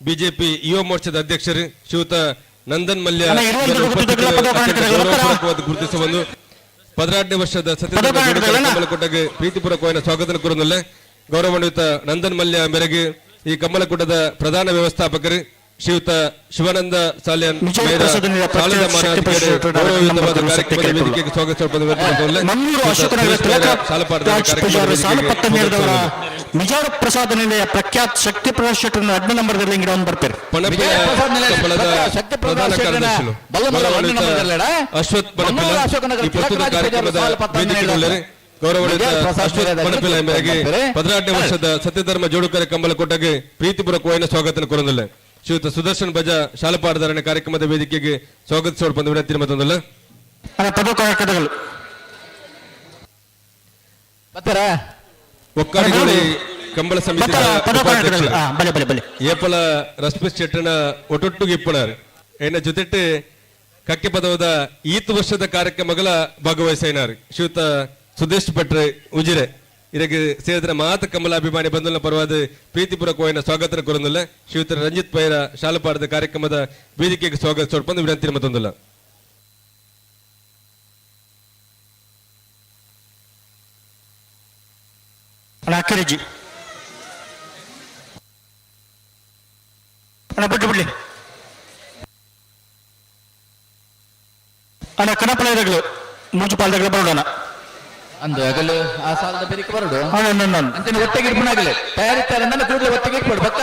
S4: ಬಿಜೆಪಿ ಯುವ ಮೋರ್ಚಾದ ಅಧ್ಯಕ್ಷರು ಶ್ರೀಯುತ ನಂದನ್ ಮಲ್ಯ ಗುರುತಿಸಬಂದು 18ನೇ ವರ್ಷದ ಸತ್ಯಧರ್ಮ ಜೋಡುಕರೆ ಕಮಲಕೂಟಕ್ಕೆ ಪ್ರೀತಿಪೂರ್ವಕವಾದ ಸ್ವಾಗತ ಕೋರನಲ್ಲ. ಗೌರವಾನ್ವಿತ ನಂದನ್ ಮಲ್ಯ ಮೇರೆಗೆ ಈ ಕಂಬಳಕೂಟದ ಪ್ರಧಾನ ವ್ಯವಸ್ಥಾಪಕರು ಶ್ರೀಯುತ ಶಿವಾನಂದ ಸಾಲಿಯಾನ್
S1: ಮಿಜಾರ ಪ್ರಸಾದ್ ನಿಲಯ ಪ್ರಖ್ಯಾತ್ ಶಕ್ತಿ ಪ್ರಸಾದ್ ಶೆಟ್ಟರ್ 8 ನಂಬರ್ದಲ್ಲಿ ಗಿಡವನ್ನು ಬರ್ತಾರೆ.
S4: ಅಶ್ವಥ್ ಗೌರವಾನ್ವಿತ ಅಶ್ವಥ್ ಪಣಪಿಲ ಮೇರೆಗೆ 16ನೇ ವರ್ಷದ ಸತ್ಯಧರ್ಮ ಜೋಡುಕರೆ ಕಂಬಳಕೋಟಗೆ ಪ್ರೀತಿಪೂರ್ವಕವಾದ ಸ್ವಾಗತ ಕೋರೊಂದುಲ್ಲೆ. ಶ್ರೀಯುತ ಸುದರ್ಶನ್ ಬಜಾ ಶಾಲಪಾಡದಾರನ ಕಾರ್ಯಕ್ರಮದ ವೇದಿಕೆಗೆ ಸ್ವಾಗತಿಸೋಡು ಬಂದ ವಿನಂತಿ ಮತ್ತೊಂದಲ್ಲ. ಒಕ್ಕಾಡಿಗೋಳಿ ಕಂಬಳ ಸಮಿತಿ ಏಪಲ ರಶ್ಮಿ ಶೆಟ್ಟನ ಒಟ್ಟೊಟ್ಟಿಗೆ ಇಪ್ಪಣಾರ್ ಏನ ಜೊತೆಟ್ಟು ಕಕ್ಕೆ ಪದವದ ಈತ್ ವರ್ಷದ ಕಾರ್ಯಕ್ರಮಗಳ ಭಾಗವಹಿಸೈನಾರ್ ಶ್ರೀಯುತ ಸುದೇಶ್ ಭಟ್ರೆ ಉಜಿರೆ ಇದಕ್ಕೆ ಸೇರಿದ ಮಾತ ಕಮಲ ಅಭಿಮಾನಿ ಬಂಧುಗಳ ಪರವಾದ ಪ್ರೀತಿಪೂರ್ವಕವಾದ ಸ್ವಾಗತ ಕೋರೊಂದುಲ್ಲೆ. ಶ್ರೀಯುತ ರಂಜಿತ್ ಪೈರ ಶಾಲಪಾಡದ ಕಾರ್ಯಕ್ರಮದ ವೇದಿಕೆಗೆ ಸ್ವಾಗತ ಬಂದು ವಿನಂತಿ ಮತ್ತೊಂದಲ್ಲ.
S1: ಬಿಟ್ಟು ಬಿಡ್ಲಿ ಅಣ್ಣ ಕನಪಲಗಳು ಮೂಜುಪಾಲ್ದಗಳು ಬರೋಣ
S8: ಅಂದು ಅಗಲು ಆ ಸಾಲದ ಬೆರಿಕೆ ಬರಡು ಅಂಚನೆ ಒತ್ತೆಗೆ ಇಡ್ಪಣಾಗಲಿ ತಯಾರಿತಾರೆ ನನ್ನ ಕೂಡಲೇ ಒತ್ತೆಗೆ ಇಟ್ಬಿಡು ಬಕ್ಕ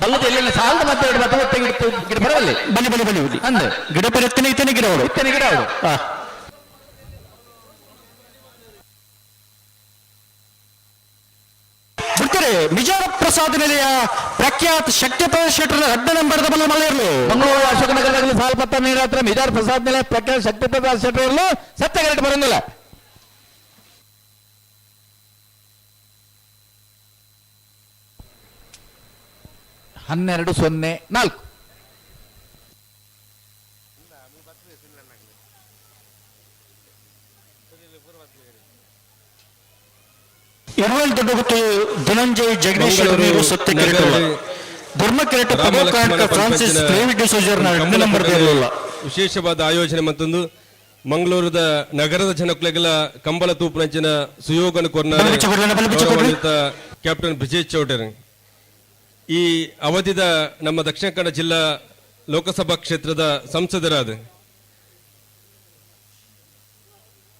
S8: ಬಲ್ಲದ ಎಲ್ಲ ಸಾಲದ ಮಧ್ಯೆ ಇಡ್ಬೇಕು ಮತ್ತೆ ಒತ್ತೆಗೆ ಇಟ್ಟು ಗಿಡ ಬರವಲ್ಲಿ
S1: ಬಲಿ ಬಲಿ ಬಲಿ
S8: ಅಂದು
S1: ಗಿಡ ಪೆರತ್ತನೆ ಇತ್ತನೆ ಗಿಡ ಅವಳು
S8: ಇತ್ತನೆ ಗಿಡ ಅವಳು.
S1: ಬಿಡ್ತಾರೆ ಮಿಜಾರ ಪ್ರಸಾದ್ ನಿಲಯ ಪ್ರಖ್ಯಾತ್ ಶಕ್ತಿ ಪ್ರಸಾದ್ ಶೆಟ್ಟರ್ 8 ನಂಬರ್ದ ಬಲ್ಲ ಮಳೆಯರ್ಲು.
S8: ಮಂಗಳೂರು ಅಶೋಕನಗರದಲ್ಲಿ ಸಾಲ ಪತ್ತ ನೀರಾತ್ರ ಮಿಜಾರ್ ಪ್ರಸಾದ್ ನಿಲಯ ಪ್ರಖ್ಯಾತ್ ಶಕ್ತಿ ಪ್ರಸಾದ್ ಶೆಟ್ಟರ್ ಸತ್ಯ ಕರೆಕ್ಟ್ ಬರೋದಿಲ್ಲ. ಹನ್ನೆರಡು ಸೊನ್ನೆ ನಾಲ್ಕು.
S1: ಇರುವಲ್ ದೊಡ್ಡ ಗೊತ್ತು ಧನಂಜಯ್ ಜಗದೀಶ್ ಸತ್ಯ ಧರ್ಮ ಕಿರೀಟ ಫ್ರಾನ್ಸಿಸ್ ಡೇವಿಡ್ ಡಿಸೋಜರ್ನ 8 ನಂಬರ್ ಇರಲಿಲ್ಲ.
S4: ವಿಶೇಷವಾದ ಆಯೋಜನೆ ಮತ್ತೊಂದು ಮಂಗಳೂರದ ನಗರದ ಜನಕ್ಲೆಗೆಲ್ಲ ಕಂಬಳ ತೂಪುನಂಚಿನ ಸುಯೋಗನ ಕೊರ್ನ ಕ್ಯಾಪ್ಟನ್ ಬ್ರಿಜೇಶ್ ಚೌಟರ್ ಈ ಅವಧಿದ ನಮ್ಮ ದಕ್ಷಿಣ ಕನ್ನಡ ಜಿಲ್ಲಾ ಲೋಕಸಭಾ ಕ್ಷೇತ್ರದ ಸಂಸದರಾದ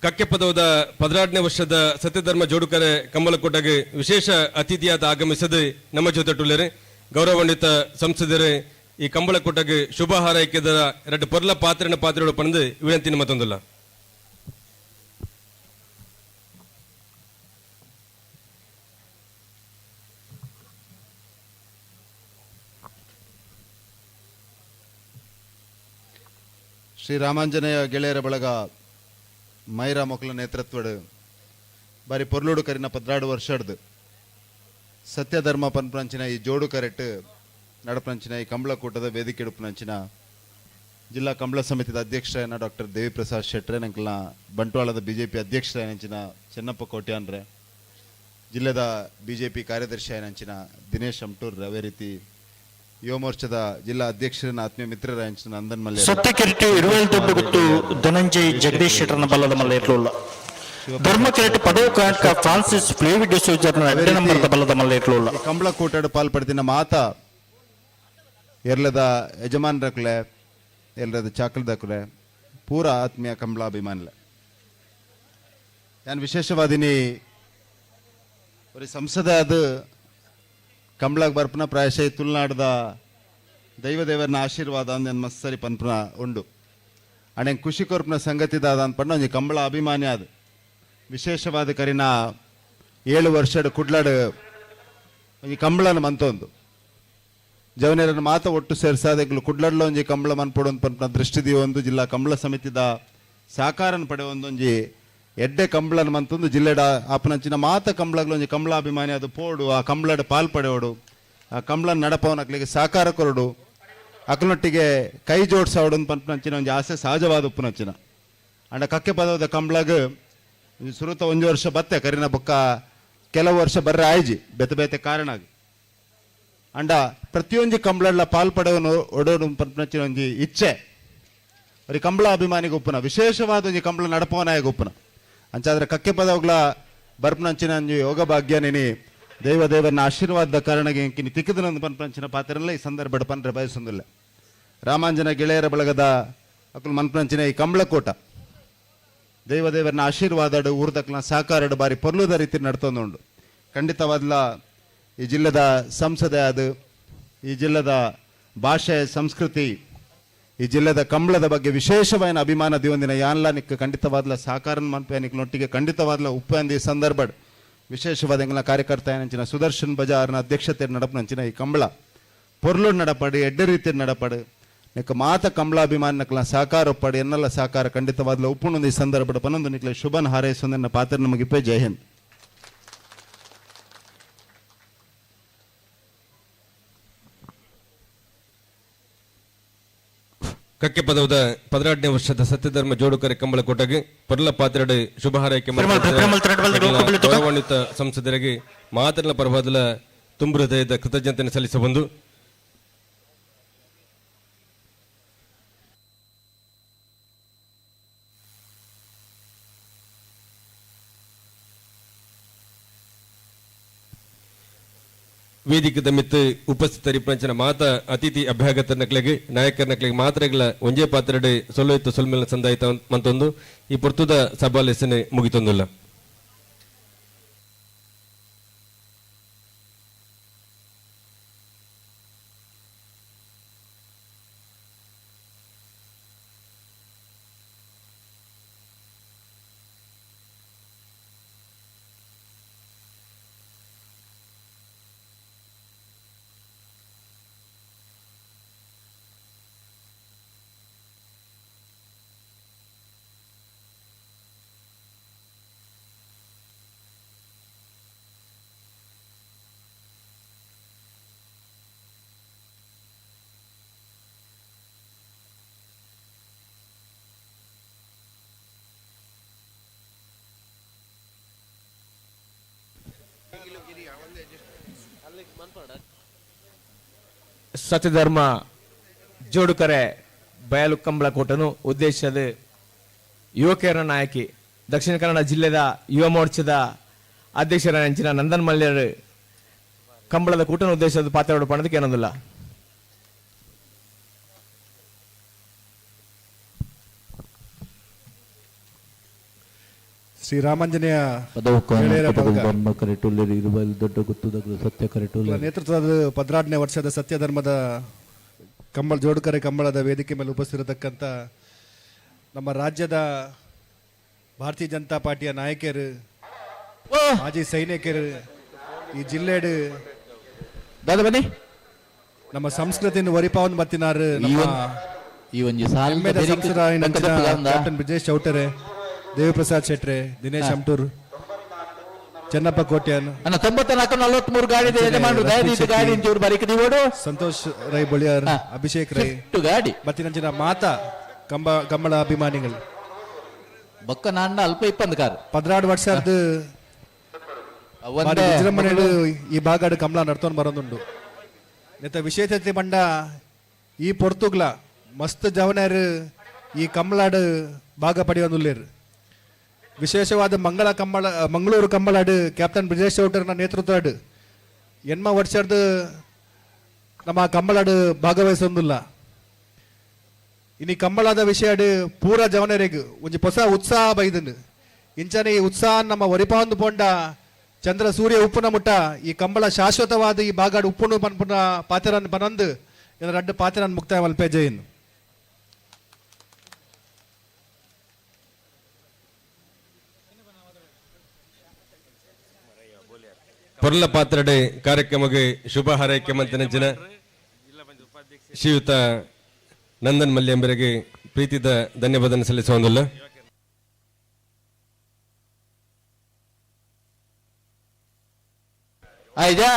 S4: ಕಕ್ಕೆ ಪದವದ 16ನೇ ವರ್ಷದ ಸತ್ಯಧರ್ಮ ಜೋಡುಕರೆ ಕಂಬಳಕೋಟೆಗೆ ವಿಶೇಷ ಅತಿಥಿಯಾದ ಆಗಮಿಸದೆ ನಮ್ಮ ಜೊತೆ ಟುಲ್ಲೆರೆ ಗೌರವಾನ್ವಿತ ಸಂಸದರೇ ಈ ಕಂಬಳಕೋಟೆಗೆ ಶುಭ ಹಾರೈಕೆದ ಎರಡು ಪೊರ್ಲ ಪಾತ್ರನ ಪಾತ್ರಗಳು ಪಂದು ವಿನಂತಿ ಮತ್ತೊಂದಲ್ಲ.
S12: ಶ್ರೀ ರಾಮಾಂಜನೇಯ ಗೆಳೆಯರ ಬಳಗ ಮೈರಾ ಮೊಕಲ ನೇತೃತ್ವಡ್ ಬಾರಿ ಪೊರ್ಲುಡು ಕರಿನ 12 ವರ್ಷಡ್ದು ಸತ್ಯಧರ್ಮ ಪನ್ಪಂಚಿನ ಈ ಜೋಡು ಕರೆಟ್ ನಡಪಂಚಿನ ಈ ಕಂಬಳಕೂಟದ ವೇದಿಕೆ ಉಡುಪನಂಚಿನ ಜಿಲ್ಲಾ ಕಂಬಳ ಸಮಿತಿದ ಅಧ್ಯಕ್ಷರಾಯನ ಡಾಕ್ಟರ್ ದೇವಿಪ್ರಸಾದ್ ಶೆಟ್ರೆ, ನಂಕಲ್ನ ಬಂಟ್ವಾಳದ ಬಿಜೆಪಿ ಅಧ್ಯಕ್ಷರಾಯನಂಚಿನ ಚೆನ್ನಪ್ಪ ಕೋಟ್ಯಾನ್ರೆ, ಜಿಲ್ಲೆದ ಬಿಜೆಪಿ ಕಾರ್ಯದರ್ಶಿ ಆಯನಂಚಿನ ದಿನೇಶ್ ಅಮ್ಟೂರ್, ಅದೇ ರೀತಿ ಯುವ ಮೋರ್ಚಾದ ಜಿಲ್ಲಾ ಅಧ್ಯಕ್ಷರನ್ನ ಆತ್ಮೀಯ ಮಿತ್ರರಾಯಂಚಿನ ನಂದನ್ ಮಲ್ಯ.
S1: ಸತ್ಯ ಕಿರೀಟ ಇರುವಲ್ ದೊಡ್ಡ ಗೊತ್ತು ಧನಂಜಯ್ ಜಗದೀಶ್ ಶೆಟ್ಟರ್ನ ಬಲ್ಲದ ಮಲ್ಲ ಇರಲಿಲ್ಲ. ಧರ್ಮ ಕಿರೀಟ ಪದವು ಕರ್ನಾಟಕ ಫ್ರಾನ್ಸಿಸ್ ಫ್ಲೇವಿ ಡಿಸೋಜರ್ನ 8 ನಂಬರ್ದ ಬಲ್ಲದ ಮಲ್ಲ ಇರಲಿಲ್ಲ.
S12: ಕಂಬಳಕೂಟಡ್ ಪಾಲ್ಪಡ್ತಿನ ಮಾತಾ ಎರ್ಲದ ಯಜಮಾನ್ರಕುಲೆ, ಎಲ್ಲರದ ಚಾಕಲ್ದಕುಲೆ, ಪೂರ ಆತ್ಮೀಯ ಕಂಬಳಾಭಿಮಾನಿಲೆ. ನಾನು ವಿಶೇಷವಾದಿನಿ ஒரு ಸಂಸದ ಅದು ಕಂಬಳಾಗ ಬರ್ಪುನ ಪ್ರಾಯಶಃ ತುಳುನಾಡದ ದೈವದೇವರನ ಆಶೀರ್ವಾದ ಅಂದ್ ನನ್ನ ಮಸ್ತ್ ಸರಿ ಪನ್ಪುನ ಉಂಡು. ಅಣ್ಣ ಖುಷಿ ಕೊರ್ಪುನ ಸಂಗತಿ ದಾದ ಅಂದ್ಪಂಡ ಒಂಜಿ ಕಂಬಳ ಅಭಿಮಾನಿ ಅದು ವಿಶೇಷವಾದ ಕರಿನ 7 ವರ್ಷಡ್ ಕುಡ್ಲಾಡ್ ಒಂಜಿ ಕಂಬಳನ ಮಂತೊಂದು ಜವನೇರನ ಮಾತ ಒಟ್ಟು ಸೇರ್ಸಾದ ಎಂಕ್ಲು ಕುಡ್ಲಡ್ಲ ಒಂಜಿ ಕಂಬಳ ಮನ್ಪೊಡು ಪನ್ಪುನ ದೃಷ್ಟಿ ಒಂದು ಜಿಲ್ಲಾ ಕಂಬಳ ಸಮಿತಿದ ಸಾಕಾರನ ಪಡೆ ಒಂದೊಂಜಿ ಎಡ್ಡೆ ಕಂಬಳನ ಮಂತೊಂದು ಜಿಲ್ಲೆಡ ಆಪನಂಚಿನ ಮಾತ ಕಂಬಳಗ್ಲ ಒಂಜಿ ಕಂಬಳಾಭಿಮಾನಿ ಅದು ಪೋಡು ಆ ಕಂಬಳಡ್ ಪಾಲ್ ಪಡೆಯೋಡು ಆ ಕಂಬಳನ ನಡಪವನ ಅಕ್ಲಿಗೆ ಸಾಕಾರ ಕೊರಡು ಅಕ್ಲನೊಟ್ಟಿಗೆ ಕೈ ಜೋಡ್ಸಾವಡು ಪನ್ಪನಂಚಿನ ಒಂಜಿ ಆಸೆ ಸಹಜವಾದ ಉಪ್ಪುನಂಚಿನ ಅಂಡ ಕಕ್ಕೆ ಪದವದ ಕಂಬಳಗ್ ಸುರುತ ಒಂಜಿ ವರ್ಷ ಬತ್ತೆ ಕರಿನ ಬೊಕ್ಕ ಕೆಲವು ವರ್ಷ ಬರ್ರೆ ಆಯ್ಜಿ ಬೇತೆ ಬೇತೆ ಕಾರಣ ಅಂಡ ಪ್ರತಿಯೊಂಜಿ ಕಂಬಳಡ್ಲ ಪಾಲ್ ಪಡೆವನು ಒಡೋಡು ಪನ್ಪನಂಚಿನ ಒಂಜಿ ಇಚ್ಛೆ ಬರೀ ಕಂಬಳ ಅಭಿಮಾನಿಗೆ ಉಪ್ಪುನ ವಿಶೇಷವಾದ ಒಂಜಿ ಕಂಬಳ ನಡಪವನಾಯಗ ಉಪ್ಪುನ ಅಂಚಾದ್ರೆ ಕಕ್ಕೆ ಪದವುಗಳ ಬರ್ಪನಂಚಿನ ಒಂಜಿ ಯೋಗ ಭಾಗ್ಯ ನಿನಿ ದೈವ ದೇವರನ್ನ ಆಶೀರ್ವಾದದ ಕಾರಣಗೆ ಎಂಕಿನಿ ತಿಕ್ಕದನಂದು ಪನ್ಪಂಚಿನ ಪಾತ್ರಲ್ಲ ಈ ಸಂದರ್ಭ ಪನ್ರೆ ಬಯಸೊಂದಿಲ್ಲ. ರಾಮಾಂಜನ ಗೆಳೆಯರ ಬಳಗದ ಅಕುಲು ಮನ್ಪಂಚಿನ ಈ ಕಂಬಳಕೋಟ ದೈವ ದೇವರನ್ನ ಆಶೀರ್ವಾದಡು ಊರ್ದಕ್ಲ ಸಹಕಾರಡು ಬಾರಿ ಪೊರ್ಲುದ ರೀತಿ ನಡ್ತೊಂದುಂಡು. ಖಂಡಿತವಾದ್ಲ ಈ ಜಿಲ್ಲೆದ ಸಂಸದೆ ಅದು ಈ ಜಿಲ್ಲೆದ ಭಾಷೆ ಸಂಸ್ಕೃತಿ ಈ ಜಿಲ್ಲೆದ ಕಂಬಳದ ಬಗ್ಗೆ ವಿಶೇಷವಾದ ಅಭಿಮಾನ ದಿವಂದಿನ ಯಾನ್ಲ ನಿಕ್ ಖಂಡಿತವಾದ್ಲ ಸಹಕಾರ ಮನ್ಪೆ ನಿಕ್ಲೊಟ್ಟಿಗೆ ಖಂಡಿತವಾದ್ಲ ಉಪ್ಪಂದಿ ಸಂದರ್ಭ ವಿಶೇಷವಾದ ಎಂಗ್ಲ ಕಾರ್ಯಕರ್ತ ಏನಂಚಿನ ಸುದರ್ಶನ್ ಬಜಾರ್ನ ಅಧ್ಯಕ್ಷತೆ ನಡಪನಂಚಿನ ಈ ಕಂಬಳ ಪೊರ್ಲು ನಡಪಡು ಎಡ್ಡೆ ರೀತಿ ನಡಪಡು ನಿಕ್ ಮಾತ ಕಂಬಳಾಭಿಮಾನಕ್ಲ ಸಹಕಾರ ಒಪ್ಪಡು ಎನ್ನೆಲ್ಲ ಸಹಕಾರ ಖಂಡಿತವಾದ್ಲ ಉಪ್ಪುಣೊಂದು ಈ ಸಂದರ್ಭ ಪನೊಂದು ನಿಕ್ಲೆ ಶುಭನ್ ಹಾರೈಸೊಂದನ್ನ ಪಾತ್ರ ನಮಗಿಪ್ಪೆ. ಜೈ ಹಿಂದ್.
S4: ಕಕ್ಕೆ ಪದವದ 12ನೇ ವರ್ಷದ ಸತ್ಯಧರ್ಮ ಜೋಡುಕರೆ ಕಂಬಳಕೋಟಗೆ ಪೊರ್ಲ ಪಾತ್ರಡೆ ಶುಭ ಹಾರೈಕೆ ಗೌರವಾನ್ವಿತ ಸಂಸದರಿಗೆ ಮಾತರ್ಲ ಪರವಾದಲ ತುಂಬು ಹೃದಯದ ಕೃತಜ್ಞತೆಯನ್ನು ಸಲ್ಲಿಸಬಂದು ವೇದಿಕೆದ ಮಿತ್ತು ಉಪಸ್ಥಿತರಿಪ್ಪಂಚಿನ ಮಾತ ಅತಿಥಿ ಅಭ್ಯಾಗತ ನಕ್ಲೆಗೆ ನಾಯಕರ ನಕ್ಲೆಗೆ ಮಾತ್ರೆಗಳ ಒಂಜೇ ಪಾತ್ರಡೆ ಸೊಲ್ಲೊಯ್ತು ಸೊಲ್ಮೆಲ ಸಂದಾಯಿತ ಮಂತೊಂದು ಈ ಪೊರ್ತುದ ಸಭಾಲೇಸನೆ ಮುಗಿತೊಂದುಲ್ಲ.
S13: ಸತ್ಯಧರ್ಮ ಜೋಡುಕರೆ ಬಯಲು ಕಂಬಳಕೋಟನು ಉದ್ದೇಶದ ಯುವಕರ ನಾಯಕಿ ದಕ್ಷಿಣ ಕನ್ನಡ ಜಿಲ್ಲೆದ ಯುವ ಮೋರ್ಚಾದ ಅಧ್ಯಕ್ಷರ ಅಂಚಿನ ನಂದನ್ ಮಲ್ಯರು ಕಂಬಳದ ಕೂಟನ ಉದ್ದೇಶದ ಪಾತ್ರ ಪಣದಕ್ಕೆ ಏನೊಂದಿಲ್ಲ.
S14: ಶ್ರೀ ರಾಮಾಂಜನೇಯ ನೇತೃತ್ವದ 12ನೇ ವರ್ಷದ ಸತ್ಯಧರ್ಮದ ಕಂಬಳ ಜೋಡುಕರೆ ಕಂಬಳದ ವೇದಿಕೆ ಮೇಲೆ ಉಪಸ್ಥಿರತಕ್ಕಂಥ ನಮ್ಮ ರಾಜ್ಯದ ಭಾರತೀಯ ಜನತಾ ಪಾರ್ಟಿಯ ನಾಯಕರು, ಮಾಜಿ ಸೈನಿಕರು, ಈ ಜಿಲ್ಲೆಡು ನಮ್ಮ ಸಂಸ್ಕೃತಿಯನ್ನು ವರಿಪಾವನ್ ಬತ್ತಿನಾರು ಕ್ಯಾಪ್ಟನ್ ಬ್ರಿಜೇಶ್ ಚೌಟರೆ, ದೇವಿಪ್ರಸಾದ್ ಶೆಟ್ರೆ, ದಿನೇಶ್ ಅಮ್ಟೂರ್, ಚೆನ್ನಪ್ಪ ಕೋಟ್ಯಾನ್,
S8: 94 43 ಗಾಡಿ ಗಾಡಿ,
S14: ಸಂತೋಷ್ ರೈ ಬೊಳಿಯಾರ್, ಅಭಿಷೇಕ್ ರೈ
S8: ಗಾಡಿ
S14: ಮತ್ತಿನಂಚಿನ ಮಾತಾ ಕಂಬಳ ಅಭಿಮಾನಿಗಳು
S8: ಬೊಕ್ಕ ನಾಂಡ ಅಲ್ಪ ಇಪ್ಪಂದು ಕಾರ್
S14: 12 ವರ್ಷದ ವಿಜೃಂಭಣೆ ಈ ಭಾಗಡ್ ಕಂಬಳ ನಡ್ತೊಂದು ಬರೋದುಂಡು. ನೆತ್ತ ವಿಶೇಷತೆ ಪಂಡ ಈ ಪೊರ್ತುಗ್ಲ ಮಸ್ತ್ ಜವನರು ಈ ಕಂಬಳಾಡ್ ಭಾಗ ಪಡೆಯೊಂದುಲ್ಲೇರು. ವಿಶೇಷವಾದ ಮಂಗಳೂರು ಕಂಬಳಾಡು ಕ್ಯಾಪ್ಟನ್ ಬ್ರಿಜೇಶ್ ಚೌಟರ್ನ ನೇತೃತ್ವಡ್ ಎನ್ಮ ವರ್ಷದ ನಮ್ಮ ಕಂಬಳಾಡು ಭಾಗವಹಿಸೊಂದಿಲ್ಲ. ಇನಿ ಕಂಬಳದ ವಿಷಯಡ್ ಪೂರ ಜವನರಿಗೆ ಒಂಜಿ ಹೊಸ ಉತ್ಸಾಹ ಬೈದನು. ಇಂಚನೆ ಈ ಉತ್ಸಾಹ ನಮ್ಮ ಒರಿಪಾಂದು ಪೋಂಡ ಚಂದ್ರ ಸೂರ್ಯ ಉಪ್ಪುನ ಮುಟ್ಟ ಈ ಕಂಬಳ ಶಾಶ್ವತವಾದ ಈ ಭಾಗಡ್ ಉಪ್ಪುನು ಪನ್ಪುನ ಪಾತ್ರನ್ ಪನಂದು ರಡ್ಡು ಪಾತ್ರನ್ ಮುಕ್ತಾಯ ಮಲ್ಪೆ. ಜೈನ್.
S4: ಪೊರ್ಲ ಪಾತ್ರಡೆ ಕಾರ್ಯಕ್ರಮಕ್ಕೆ ಶುಭ ಹಾರೈಕೆ ಮಂತನಂಚಿನ ಶ್ರೀಯುತ ನಂದನ್ ಮಲ್ಯಂಬರಿಗೆ ಪ್ರೀತಿದ ಧನ್ಯವಾದ ಸಲ್ಲಿಸುವುದಿಲ್ಲ.
S8: ಆಯ್ತಾ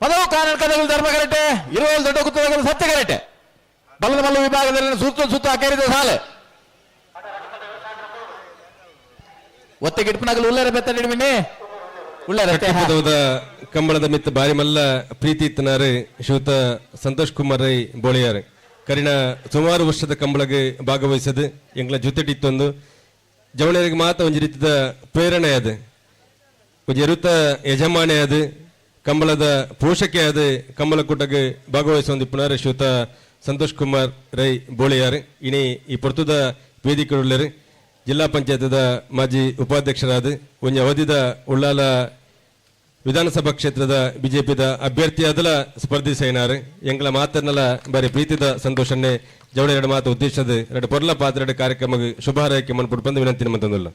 S8: ಪದವು ಕಾನೂನು ಕದಗಳು ಧರ್ಮ ಕರೆಟೆ ಇರುವಲ್ಲಿ ದೊಡ್ಡ ಗುತ್ತಗಳು ಸತ್ಯ ಕರೆಟೆ ಬಲ್ಲ ಮಲ್ಲ ವಿಭಾಗದಲ್ಲಿ ಸುತ್ತ ಸುತ್ತ ಹಾಕಿದ ಸಾಲೆ ಒತ್ತೆ ಗಿಟ್ಪನಗಲು ಉಳ್ಳಾರ ಬೆತ್ತ ನಿಡ್ಮಿನಿ
S4: ಉಳ್ಳಾರ ಕಂಬಳದ ಮಿತ್ತ ಬಾರಿ ಮಲ್ಲ ಪ್ರೀತಿ ಇತ್ತನಾರು ಶ್ರೀಯುತ ಸಂತೋಷ್ ಕುಮಾರ್ ರೈ ಬೋಳಿಯಾರ್ ಕರಿಣ ಸುಮಾರು ವರ್ಷದ ಕಂಬಳಗೆ ಭಾಗವಹಿಸದು ಎಂಗ್ಲ ಜೊತೆಟಿತ್ತೊಂದು ಜವಳಿಯರಿಗೆ ಮಾತ್ರ ಒಂದು ರೀತಿಯ ಪ್ರೇರಣೆ ಅದು. ಒಂಜಿ ಎರುತ ಯಜಮಾನೆ ಅದು ಕಂಬಳದ ಪೋಷಕೆ ಅದು ಕಂಬಳಕೂಟಕ್ಕೆ ಭಾಗವಹಿಸುವಂದಿಪ್ಪುನಾರ್ ಶ್ರೀಯುತ ಸಂತೋಷ್ ಕುಮಾರ್ ರೈ ಬೋಳಿಯಾರ್. ಇನಿ ಈ ಪೊರ್ತುದ ವೇದಿಕೆಯುಳ್ಳರು ಜಿಲ್ಲಾ ಪಂಚಾಯತ್ದ ಮಾಜಿ ಉಪಾಧ್ಯಕ್ಷರಾದ ಒಂಜಿ ಅವಧಿದ ಉಳ್ಳಾಲ ವಿಧಾನಸಭಾ ಕ್ಷೇತ್ರದ ಬಿಜೆಪಿದ ಅಭ್ಯರ್ಥಿಯಾದಲ ಸ್ಪರ್ಧಿಸೈನಾರು. ಎಂಗಳ ಮಾತನ್ನಲ ಬಾರಿ ಪ್ರೀತಿದ ಸಂತೋಷನ್ನೇ ಜವಳಿ ಎರಡು ಮಾತು ಉದ್ದೇಶದ ಎರಡು ಪೊರ್ಲ ಪಾತ್ರ ಕಾರ್ಯಕ್ರಮ ಶುಭ ಹಾರೈಕೆ ಮನ್ಪುಡು ಬಂದು ವಿನಂತಿ ಮಂತಂದುಲ್ಲ.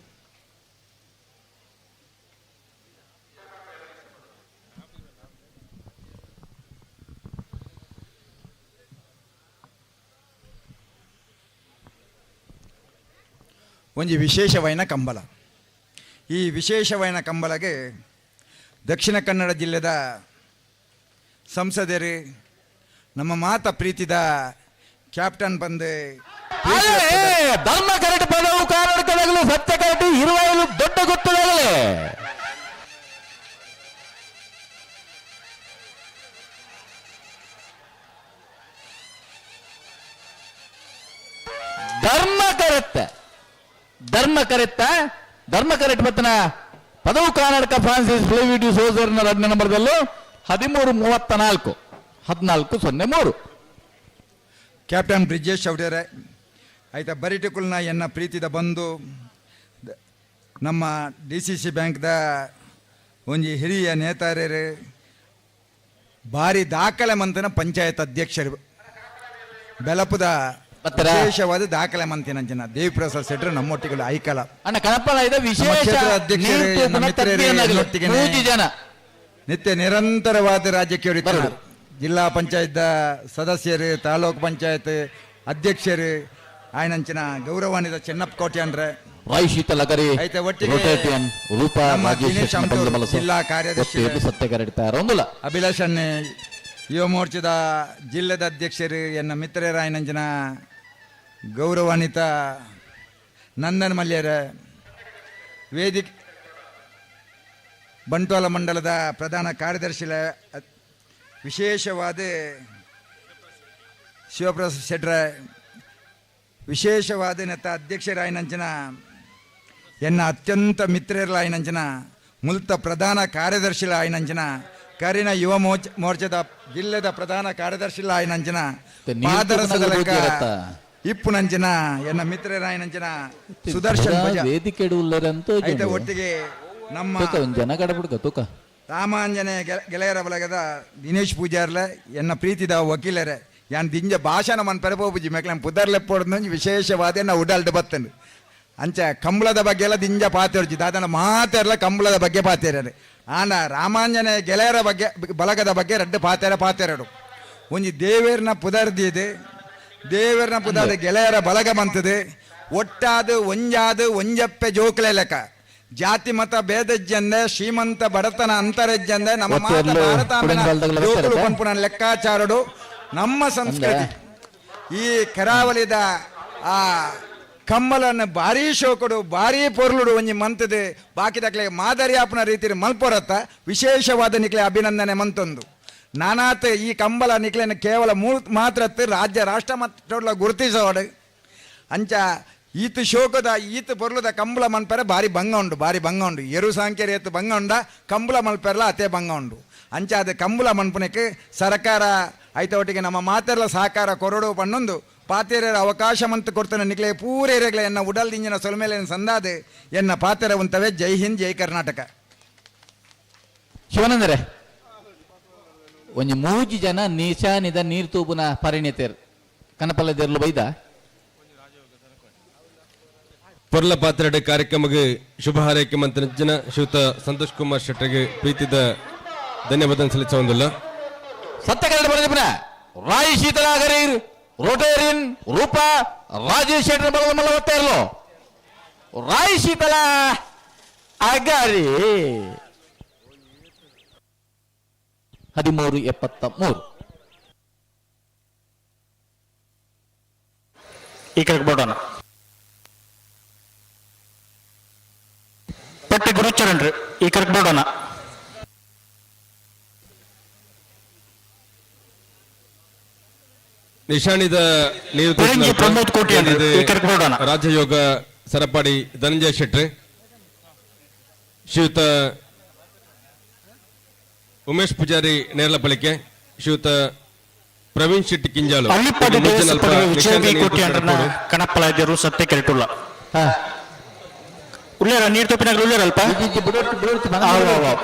S15: ಒಂಜಿ ವಿಶೇಷವೈನ ಕಂಬಳ. ಈ ವಿಶೇಷವೈನ ಕಂಬಳಗೆ ದಕ್ಷಿಣ ಕನ್ನಡ ಜಿಲ್ಲೆದ ಸಂಸದರು ನಮ್ಮ ಮಾತ ಪ್ರೀತಿದ ಕ್ಯಾಪ್ಟನ್ ಬಂದು
S8: ಧರ್ಮ ಕರಟು ಪದವು ಕಾರಣಕ್ಕದಾಗಲು ಸತ್ಯ ಕರಟು ಇರುವಾಗಲೂ ದೊಡ್ಡ ಗೊತ್ತದಾಗಲೇ ಧರ್ಮ ಕರೆತ್ತ ಧರ್ಮ ಕರೆತ್ತ ಧರ್ಮ ಕರೆಟ್ ಬತ್ತನ ಪದವು ಕರ್ನಾಟಕ ಫ್ರಾನ್ಸಿಸ್ ಫ್ಲೇವಿಡಿ ಸೋಜರ್ನ ರಡ್ನ ನಂಬರ್ದಲ್ಲೂ 13:34 14:03.
S15: ಕ್ಯಾಪ್ಟನ್ ಬ್ರಿಜೇಶ್ ಚೌಡರೆ ಆಯ್ತಾ ಬರಿಟುಕುಲ್ನ ಎನ್ನ ಪ್ರೀತಿದ ಬಂಧು ನಮ್ಮ ಡಿ ಸಿ ಸಿ ಬ್ಯಾಂಕ್ದ ಒಂಜಿ ಹಿರಿಯ ನೇತಾರರು ಭಾರಿ ದಾಖಲೆ ಮಂತನ ಪಂಚಾಯತ್ ಅಧ್ಯಕ್ಷರು ಬೆಲಪುದ ವಿಶೇಷವಾದ ದಾಖಲೆ ಮಂತಿನ ಜನ ದೇವಿಪ್ರಸಾದ್ ಶೆಟ್ಟರು ನಮ್ಮೊಟ್ಟಿಗೆ ಐಕಲ
S8: ಅಣ್ಣ ಕಣಪ್ಪನ ಇದೆ ವಿಶೇಷ
S15: ನಿತ್ಯ ನಿರಂತರವಾದ ರಾಜ್ಯಕ್ಕೆ ಜಿಲ್ಲಾ ಪಂಚಾಯತ್ ಸದಸ್ಯರು, ತಾಲೂಕು ಪಂಚಾಯತ್ ಅಧ್ಯಕ್ಷರು, ಆಯನಂಚಿನ ಗೌರವಾನ್ವಿತ ಚೆನ್ನಪ್ಪ ಕೋಟೆ ಅಂದ್ರೆ ಜಿಲ್ಲಾ ಕಾರ್ಯದರ್ಶಿ ಅಭಿಲಾಷ್ ಅಣ್ಣೆ, ಯುವ ಮೋರ್ಚಾದ ಜಿಲ್ಲೆದ ಅಧ್ಯಕ್ಷರು, ಎನ್ನ ಮಿತ್ರರಾಯನಂಚಿನ ಗೌರವಾನ್ವಿತ ನಂದನ್ ಮಲ್ಯರ, ವೇದಿಕೆ ಬಂಟ್ವಾಳ ಮಂಡಲದ ಪ್ರಧಾನ ಕಾರ್ಯದರ್ಶಿಲ ವಿಶೇಷವಾದ ಶಿವಪ್ರಸಾದ್ ಶೆಟ್ರ, ವಿಶೇಷವಾದ ನೆತ್ತ ಅಧ್ಯಕ್ಷರಾಯನಂಚಿನ ಎನ್ನ ಅತ್ಯಂತ ಮಿತ್ರರಾಯನಂಚಿನ ಮುಲ್ತ ಪ್ರಧಾನ ಕಾರ್ಯದರ್ಶಿಲಾಯನಂಚಿನ ಕರಿನ ಯುವ ಮೋರ್ಚಾದ ಜಿಲ್ಲೆದ ಪ್ರಧಾನ ಕಾರ್ಯದರ್ಶಿಲಾಯನಂಚಿನ ಪಾದರಸದ ಲೆಕ್ಕ ಇಪ್ಪುನಂಚಿನ ಎನ್ನ ಮಿತ್ರರಾಯನಂಚಿನ ಸುದರ್ಶನ್ ಒಟ್ಟಿಗೆ ನಮ್ಮ ರಾಮಾಂಜನೇಯ ಗೆಳೆಯರ ಬಳಗದ ದಿನೇಶ್ ಪೂಜಾರ್ಲೆ ಎನ್ನ ಪ್ರೀತಿದ ವಕೀಲರೇ ಯಾನ್ ದಿಂಜ ಭಾಷಣ ಮನ್ ಪರಪೋಪುಜಿ ಮೆಕ್ಲ ಪುದರ್ಲೆಪ್ಪೊಡ್ದು ವಿಶೇಷವಾದ ಎನ್ನ ಉಡಲ್ಡ್ ಬತ್ತಂಡು ಅಂಚ ಕಂಬಳದ ಬಗ್ಗೆ ಎಲ್ಲ ದಿಂಜ ಪಾತೆರ್ಜಿ ದಾದನ ಮಾತೆರ್ಲ ಕಂಬಳದ ಬಗ್ಗೆ ಪಾತೆರ್ಯಾರು ಆಂಡ ರಾಮಾಂಜನೇಯ ಗೆಳೆಯರ ಬಗ್ಗೆ ಬಳಗದ ಬಗ್ಗೆ ರಡ್ಡು ಪಾತೆರ ಪಾತೆರಡು ಒಂಜಿ ದೇವೇರ್ನ ಪುದರ್ದಿದೆ ದೇವೇರ್ನ ಪುದರ್ದ ಗೆಳೆಯರ ಬಳಗ ಬಂತದೆ ಒಟ್ಟಾದ ಒಂಜಾದ ಒಂಜಪ್ಪೆ ಜೋಕ್ಲೆ ಲೆಕ್ಕ ಜಾತಿ ಮತ ಭೇದಜ್ಜಂದೆ ಶ್ರೀಮಂತ ಬಡತನ ಅಂತರಜ್ಜಂದೆ ನಮ್ಮ ಭಾರತ ಪನ್ಪುನ ಲೆಕ್ಕಾಚಾರಡು ನಮ್ಮ ಸಂಸ್ಕೃತಿ ಈ ಕರಾವಳಿದ ಆ ಕಮ್ಮಲನ್ನು ಭಾರೀ ಶೋಕಡು ಭಾರೀ ಪೊರ್ಲುಡು ಒಂಜಿ ಮಂತದೆ ಬಾಕಿದಕ್ಲೆ ಮಾದರಿ ಆಪುನ ರೀತಿ ಮಲ್ಪೊರತ್ತ ವಿಶೇಷವಾದ ನಿಕ್ಲೆ ಅಭಿನಂದನೆ ಮಂತೊಂದು ನಾನಾತ ಈ ಕಂಬಲ ನಿಕ್ಲೆನ ಕೇವಲ ಮಾತ್ರ ರಾಜ್ಯ ರಾಷ್ಟ್ರ ಮಟ್ಟದ ಗುರುತಿಸೋಡು ಅಂಚ ಈತ ಶೋಕದ ಈತ ಪೊರ್ಲುದ ಕಂಬಳ ಮನ್ಪೆರೆ ಭಾರಿ ಭಂಗ ಉಂಡು ಭಾರಿ ಭಂಗ ಉಂಡು ಎರು ಸಾಂಖ್ಯರ ಏತು ಭಂಗ ಉಂಡ ಕಂಬಳ ಮಲ್ಪೆರಲ ಅತೇ ಭಂಗ ಉಂಡು ಅಂಚ ಅದು ಕಂಬಳ ಮನ್ಪುನಕ್ಕೆ ಸರ್ಕಾರ ಐತ ಒಟ್ಟಿಗೆ ನಮ್ಮ ಮಾತೆರ್ಲ ಸಹಕಾರ ಕೊರಡು ಪನ್ನೊಂದು ಪಾತೆರ ಅವಕಾಶ ಮಂತು ಕೊಡ್ತಾನೆ ನಿಕ್ಲೆ ಪೂರೇರೆಗ್ಲೆ ಎನ್ನ ಉಡಲ್ ದಿಂಜಿನ ಸೊಲ್ಮೇಲೆ ಸಂದಾದೆ ಎನ್ನ ಪಾತೆರ ಉಂತವೆ. ಜೈ ಹಿಂದ್, ಜೈ ಕರ್ನಾಟಕ.
S8: ಶಿವಾನಂದರೆ ಒಂಜಿ ಮೂಜಿ ಜನ ನಿಶಾನಿದ ನೀರು ತೂಬುನ ಪರಿಣಿತರು ಕನಪಲ್ಲದೆರ್ಲು ಬೈದ
S4: ಪೊರ್ಲ ಪಾತ್ರಡೆ ಕಾರ್ಯಕ್ರಮಕ್ಕೆ ಶುಭ ಹಾರೈಕೆ ಮಂತ್ರಜ್ಞನ ಶ್ರೀಯುತ ಸಂತೋಷ್ ಕುಮಾರ್ ಶೆಟ್ಟರಿಗೆ ಪ್ರೀತಿದ ಧನ್ಯವಾದ ಸಲ್ಲಿಸುವುದಿಲ್ಲ.
S8: ಸತ್ಯಕನ್ನಡ ಬರೆದಿಪ್ಪನ ರಾಯ್ ಶೀತಲಾಗರೀರ್ ರೋಟೇರಿಯನ್ ರೂಪಾ ರಾಜೇಶ್ ಶೆಟ್ಟರ್ ಬಲದ ಮಲ್ಲ ಒತ್ತಾ ಇರಲು ರಾಯ್ ಶೀತಲ ಅಗರಿ 13:73.
S1: ಈ ಕಡೆಗೆ ಬೋಡೋಣ ಪಟ್ಟಿ ಗುರುಚರಣ್ರಿ ಈ ಕಡೆಗೆ ಬೋಡೋಣ.
S4: ನಿಶಾಣಿದ ನೀರು ರಾಜಯೋಗ ಸರಪಾಡಿ ಧನಂಜಯ ಶೆಟ್ರಿ, ಶ್ರೀಯುತ ಉಮೇಶ್ ಪೂಜಾರಿ ನೇರ್ಲ ಪಳಿಕೆ ಶ್ರೀಯುತ ಪ್ರವೀಣ್ ಶೆಟ್ಟಿ ಕಿಂಜಾಲು
S1: ಅಳ್ಳಿಪ್ಪಾಡಿ
S4: ಮೂಜಿ ಅಲ್ಪ
S1: ವಿಜಯ ಬಿ
S4: ನಿಶಾನಿದ ನೀರು
S1: ಕೋಟಿ ಅಂಡ್ರನ
S4: ತೂಪುನ
S1: ಕಣಪ್ಪಲ ಸತ್ಯ ಕೆರೆಟುಲ್ಲ ಉಳ್ಳೇರ ನೀರು ತಪ್ಪಿನಾಗ ಉಳ್ಳೇರ ಅಲ್ಪ ಆವ್ ಆವ್ ಆವ್.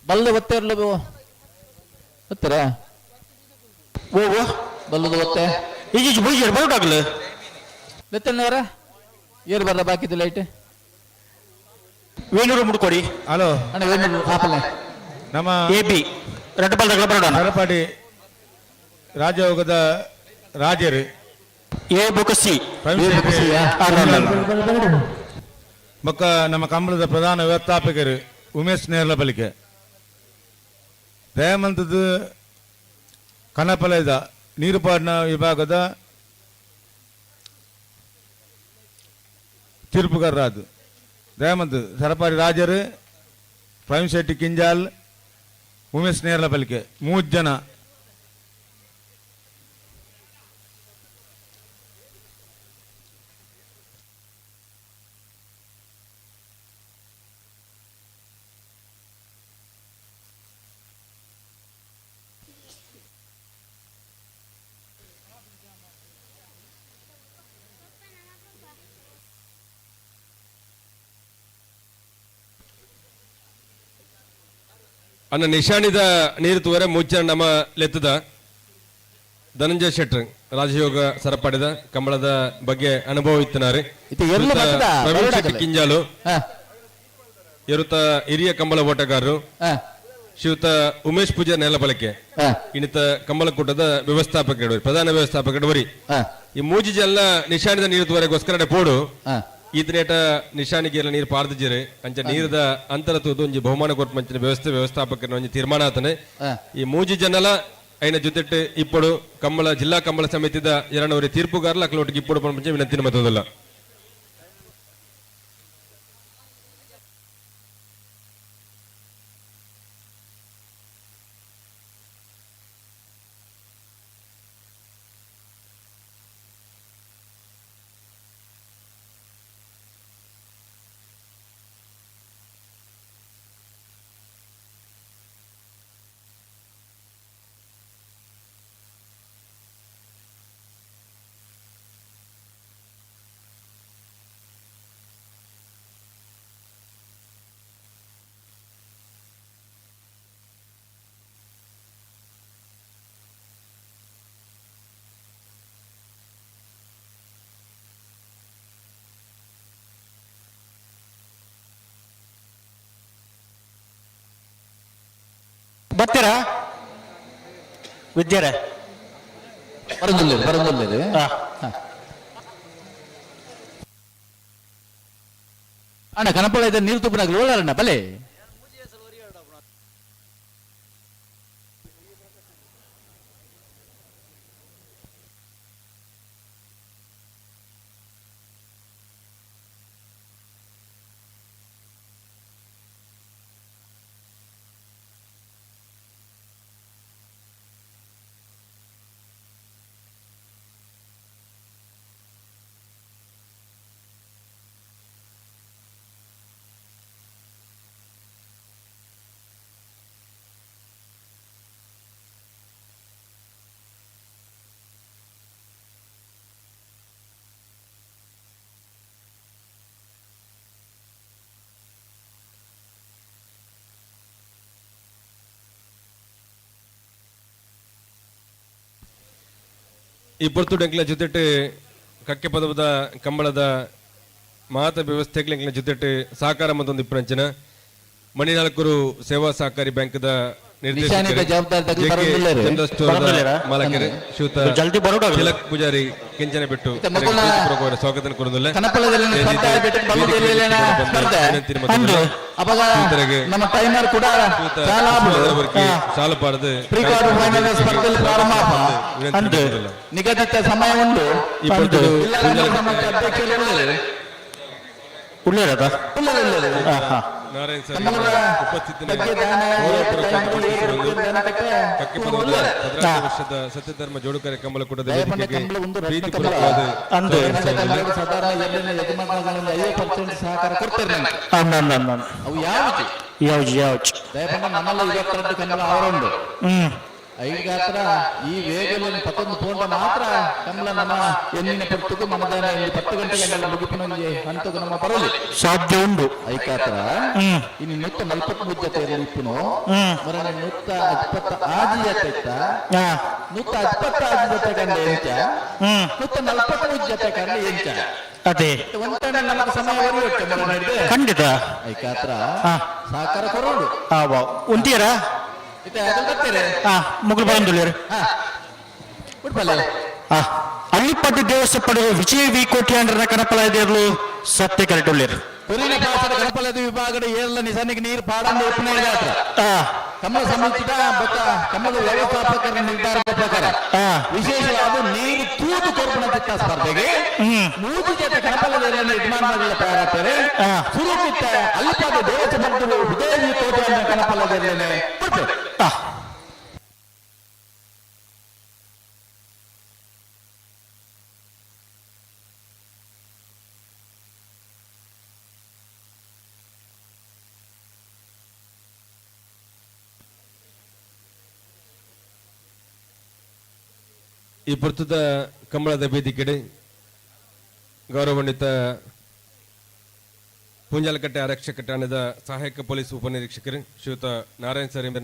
S8: ಬಲ್ಲು ಒತ್ತೆ ಇರ್ಲು ಒತ್ತರ
S1: ಓ ಓ
S8: ಬಲ್ಲದ ಒತ್ತೆ
S1: ಈಜಿ ಬುಳಿಜರ್ ಬರೋಟಾಗಲು
S8: ಲೆತ್ತಣ್ಣವರ ಏರು ಬರ್ರ ಬಾಕಿದ್ದು ಲೈಟ್
S1: ವೇಣೂರು ಮುಡ್ಕೊಡಿ
S6: ಹಲೋ
S8: ಅಣ್ಣ ವೇಣೂರು ಕಾಪಲೆ
S6: ನಮ್ಮ
S1: ಎ ಬಿ ರೆಡ್ ಬಾಲ್ ಬರೋಣ
S6: ಸರಪಾಡಿ ರಾಜಯೋಗದ ರಾಜರು
S1: ಎ ಬೊಕ ಸಿ
S6: ಪ್ರವೀಣ್
S8: ಎ ಬೊಕ
S6: ಶೆಟ್ಟಿ
S8: ಸಿ, ಆ.
S6: ಬೊಕ್ಕ ನಮ್ಮ ಕಂಬಳದ ಪ್ರಧಾನ ವ್ಯವಸ್ಥಾಪಕರು ಉಮೇಶ್ ನೇರ್ಲ ಬಲಿಕೆ ದಯಮಂತದ್ದು ಕನಪಲದ ನೀರುಪಾಡಿನ ವಿಭಾಗದ ತೀರ್ಪುಗಾರರಾದು ದಯಮಂತ್ ಸರಪಾಡಿ ರಾಜರು ಪ್ರವೀಣ್ ಶೆಟ್ಟಿ ಕಿಂಜಾಲ್ ಉಮೇಶ್ ನೇರ್ಲ ಬಲಿಕೆ ಮೂರು ಜನ.
S4: ಅನ್ನ ನಿಶಾಣಿದ ನೀರು ತೂವರೆ ಮೂಚ ನಮ್ಮ ಲೆತ್ತದ ಧನಂಜಯ ಶೆಟ್ರ್ ರಾಜಯೋಗ ಸರಪಡಿದ ಕಂಬಳದ ಬಗ್ಗೆ ಅನುಭವ ಇತ್ತನಾರೆ. ಪ್ರವೀಣ್ ಶೆಟ್ಟಿ ಕಿಂಜಾಲು ಎರುತ ಹಿರಿಯ ಕಂಬಳ ಓಟಗಾರರು ಶ್ರೀಯುತ ಉಮೇಶ್ ಪೂಜಾರ್ ನೆಲಬಲಕೆ ಇನ್ನಿತ ಕಂಬಳಕೂಟದ ವ್ಯವಸ್ಥಾಪಕರು ಪ್ರಧಾನ ವ್ಯವಸ್ಥಾಪಕರು ಬರಿ ಈ ಮೂಜಿ ಜಲ್ಲ ನಿಶಾಣಿದ ನೀರು ತೂವರೆಗೋಸ್ಕರ ಪೋಡು ಈತನೇಟ ನಿಶಾನಿಗೆ ಎಲ್ಲ ನೀರು ಪಾರ್ದಿಜಿರೆ ಅಂಚ ನೀರದ ಅಂತರ ತೂದು ಒಂಜಿ ಬಹುಮಾನ ಕೊಟ್ಟು ಮಂಚಿನ ವ್ಯವಸ್ಥೆ ವ್ಯವಸ್ಥಾಪಕರ ಒಂಜಿ ತೀರ್ಮಾನ ಆತನೆ. ಈ ಮೂಜಿ ಜನಲ ಐನ ಜೊತೆಟ್ ಇಪ್ಪಡು ಕಂಬಳ ಜಿಲ್ಲಾ ಕಂಬಳ ಸಮಿತಿದ ಎರಡನವರಿ ತೀರ್ಪುಗಾರಲ ಅಕ್ಲೋಟಿಗೆ ಇಪ್ಪಡು ಪಂಚ ವಿನಂತಿ ಮತ್ತೊಂದಲ್ಲ.
S1: ಬರ್ತೀರಾ ವಿದ್ಯಾರ?
S8: ಬರೋದಿಲ್ಲ ಬರೋದಿಲ್ಲ. ಅಣ್ಣ ಕನಪಳ ಇದೆ ನೀರು ತುಪ್ಪನಾಗಲಿ ಒಳ್ಳಾರಣ್ಣ ಬಲೆ.
S4: ಈ ಪೊರ್ತು ಎಂಕ್ಲ ಜೊತೆಟ್ ಕಕ್ಕೆ ಪದವದ ಕಂಬಳದ ಮಾತ ವ್ಯವಸ್ಥೆಗಳು ಎಂಕ್ಲ ಜೊತೆಟ್ ಸಹಕಾರ ಮತ್ತೊಂದು ಇಪ್ಪನಂಚಿನ ಮಣಿನಾಲ್ಕರು ಸೇವಾ ಸಹಕಾರಿ ಬ್ಯಾಂಕ್ದ
S8: ನಿಶಾನಿದ ಜವಾಬ್ದಾರಿ ತಗಲು ಬರೋದಿಲ್ಲ ರೀ.
S4: ಜನರಲ್ ಸ್ಟೋರ್
S1: ಬರೋದಿಲ್ಲ.
S4: ಮಾಲಕರು ಶ್ರೀಯುತ
S1: ಜಲ್ದಿ ಬರೋಡಾಗಲ್ಲ.
S4: ತಿಲಕ್ ಪೂಜಾರಿ ಕೆಂಚನ ಬಿಟ್ಟು
S8: ಇತ್ತೆ ಮೊದಲ
S4: ಸ್ವಾಗತ ಕೋರುದಿಲ್ಲ.
S8: ಕನಪಳದಲ್ಲಿ ಸ್ಪರ್ಧೆ ಬಿಟ್ಟು ಬಲ್ಲದಲ್ಲಿನ ಸ್ಪರ್ಧೆ. ಅವಾಗ ನಮ್ಮ ಟೈಮರ್ ಕೂಡ ಚಾಲು ಆಪುಂಡು.
S4: ಸಾಲು ಪಾಡ್ದು
S8: ಪ್ರೀ ಕ್ವಾರ್ಟರ್ ಫೈನಲ್ ಸ್ಪರ್ಧೆಯಲ್ಲಿ ಪ್ರಾರಂಭ ಆಪ.
S4: ವಿನಂತಿ
S8: ನಿಗದಿತ ಸಮಯ ಉಂಟು.
S4: ಈ ಪೊರ್ತುಡು
S8: ಜಿಲ್ಲಾ
S4: ಪೂಜಾರಿ
S8: ಸಮಿತಿ ಅಧ್ಯಕ್ಷರು ಉಳ್ಳೇರು.
S1: ಉಳ್ಳೇರದ
S8: ಉಳ್ಳೇರು, ಉಳ್ಳೇರು.
S4: ನಾರಾಯಣ ಸರ್
S8: ಕಮಲದ
S4: ಉಪಸ್ಥಿತಿನ
S8: ಬಗ್ಗೆ ದಾನ,
S4: ಗೌರವಪೂರ್ವಕವಾಗಿ
S8: ಏಳು
S4: ಗುರುತಿಸಿಕೊಂಡು
S8: ದಾನ ಕಟ್ಟೆ
S4: ಕಕ್ಕಿಪದವದ 16 ವರ್ಷದ ಸತ್ಯಧರ್ಮ ಜೋಡುಕರೆ ಕಮಲಕೂಟದ
S8: ದಯಪಂಡ
S4: ವೇದಿಕೆಗೆ
S8: ಕಂಬಳ ಒಂದು ರತ್ನ
S4: ಪ್ರೀತಿಪೂರ್ವಕವಾದ
S1: ಅಂದು.
S4: ಸ್ವಾಗತಿಸುವುದಿಲ್ಲ.
S8: ಸಾಧಾರಣ ಎರಡನೇ ಯಜಮಾನಗಳಿಂದ 50% ಸಹಕಾರ ಕೊಡ್ತಾರೆ ನಮ್ಗೆ.
S1: ಅಂದ
S8: ಅವು ಯಾವುದು
S1: ಯಾವ್ಜಿ ಯಾವ್ಜಿ
S8: ದಯಪಂಡ ನಮ್ಮಲ್ಲ 22 ಕಂಬಳ ಅವರುಂಡು.
S1: ಹ್ಮ್
S8: ಐಗಾತ್ರ ಈ ವೇಗದಲ್ಲಿ ಪತ್ತೊಂದು ಪೋಂಡ ಮಾತ್ರ ಕಮಲ ನಮ್ಮ ಎನ್ನಿನ ಪೊರ್ತುಗು ಮನದಾನ ಇಲ್ಲಿ 10 ಗಂಟೆಗೆ ಮುಗಿಪಿನೊಂದಿಗೆ ಹಂತకు ನಮ್ಮ ಬರಲಿ
S1: ಸಾಧ್ಯ ಉಂಡು.
S8: ಐಕಾತ್ರ
S1: ಹ್ಮ್.
S8: ಇನ್ನು 143 ಜೊತೆ ಇಪ್ಪುನು
S1: ಹ್ಮ್.
S8: ಮರಣ 126 ಜೊತೆ ಇತ್ತ
S1: ಹಾ.
S8: 126 ಜೊತೆ ಕಂಡ ಎಂಚ
S1: ಹ್ಮ್.
S8: 143 ಜೊತೆ ಕಂಡ ಎಂಚ
S1: ಅದೇ
S8: ಒಂತಣ ನಮಗೆ ಸಮಯ ಬರಬೇಕು ಮರಣ ಹಿಡ್ದು.
S1: ಖಂಡಿತ.
S8: ಐಕಾತ್ರ
S1: ಹಾ.
S8: ಸಹಕಾರ ಕೊರೋಡು
S1: ಆ ವಾ ಉಂತೀರಾ
S8: ಇತ್ತೆ ಅದನ್ನ ಬರ್ತೀರಿ
S1: ಹಾ ಮುಗುಳು ಬಂದುಳ್ಳಿರು
S8: ಹಾ ಉಡ್ಪಲ್ಲ
S1: ಆ ಅಳ್ಳಿಪಟ್ಟು ದೇವಸ್ಥಾನ ಪಡೆದ ವಿಜಯ ವಿ ಕೋಟ್ಯಾಂಡ್ರನ ಕನಪಲ ಇದಿರಲು ಸತ್ಯ ಕರೆಟುಳ್ಳಿರು.
S8: ತುರಿನ ಪಾಸದ ಗಣಪಲದ ವಿಭಾಗದ ಏರ್ಲ ನಿಸನಿಗೆ ನೀರು ಪಾಡಂದು ಉಪ್ಪುನ ಇದಾತ್ರ ಕಮಲ ಸಮಿತಿದ ಬೊಕ್ಕ ಕಮಲದ ವ್ಯವಸ್ಥಾಪಕರ ನಿರ್ಧಾರದ ಪ್ರಕಾರ ವಿಶೇಷವಾದ ನೀರು ತೂದು ಕೊರ್ಪಣ ಚಿತ್ತ ಸ್ಪರ್ಧೆಗೆ ಮೂರು ಜೊತೆ ಗಣಪಲದ ಯಜಮಾನಗಳ ತಯಾರಾಗ್ತಾರೆ. ಸುರುಕಿತ್ತ ಅಲ್ಪಾದ ದೇವಸ್ಥಾನದ ವಿಜಯ ವಿ ಕೋಟ್ಯಾಂಡ್ರ ಕಣಪಲದ
S4: ಈ ಪ್ರಸ್ತುತ ಕಂಬಳದ ವೇದಿಕೆಡೆ ಗೌರವಾನ್ವಿತ ಪುಂಜಾಲಕಟ್ಟೆ ಆರಕ್ಷಕ ಠಾಣೆದ ಸಹಾಯಕ ಪೊಲೀಸ್ ಉಪನಿರೀಕ್ಷಕರು ಶ್ರೀಯುತ ನಾರಾಯಣ ಸರ್ ಎಂಬ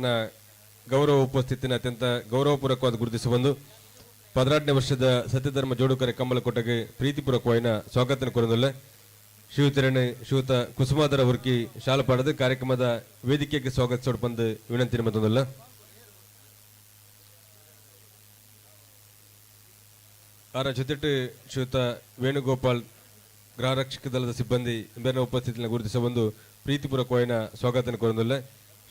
S4: ಗೌರವ ಉಪಸ್ಥಿತಿನ ಅತ್ಯಂತ ಗೌರವಪೂರ್ವಕವಾದ ಗುರುತಿಸಿಬಂದು 16ನೇ ವರ್ಷದ ಸತ್ಯಧರ್ಮ ಜೋಡುಕರೆ ಕಂಬಳಕೋಟೆಗೆ ಪ್ರೀತಿಪೂರ್ವಕವಾದ ಸ್ವಾಗತ ಕೋರದಲ್ಲ ಶ್ರೀಯುತರಣೆ ಶ್ರೀಯುತ ಕುಸುಮಾದರ ಉರ್ಕಿ ಶಾಲಪಾಡದ ಕಾರ್ಯಕ್ರಮದ ವೇದಿಕೆಗೆ ಸ್ವಾಗತಿಸೋಡು ಬಂದು ವಿನಂತಿ ಮತ್ತೊಂದಲ್ಲ. ಅವರ ಜೊತೆಟು ಶ್ರೀಯುತ ವೇಣುಗೋಪಾಲ್ ಗೃಹರಕ್ಷಕ ದಳದ ಸಿಬ್ಬಂದಿ ಬೇರೆ ಉಪಸ್ಥಿತಿಯನ್ನು ಗುರುತಿಸ ಒಂದು ಪ್ರೀತಿಪೂರ್ವಕವಾದ ಸ್ವಾಗತ ಕೋರದಲ್ಲ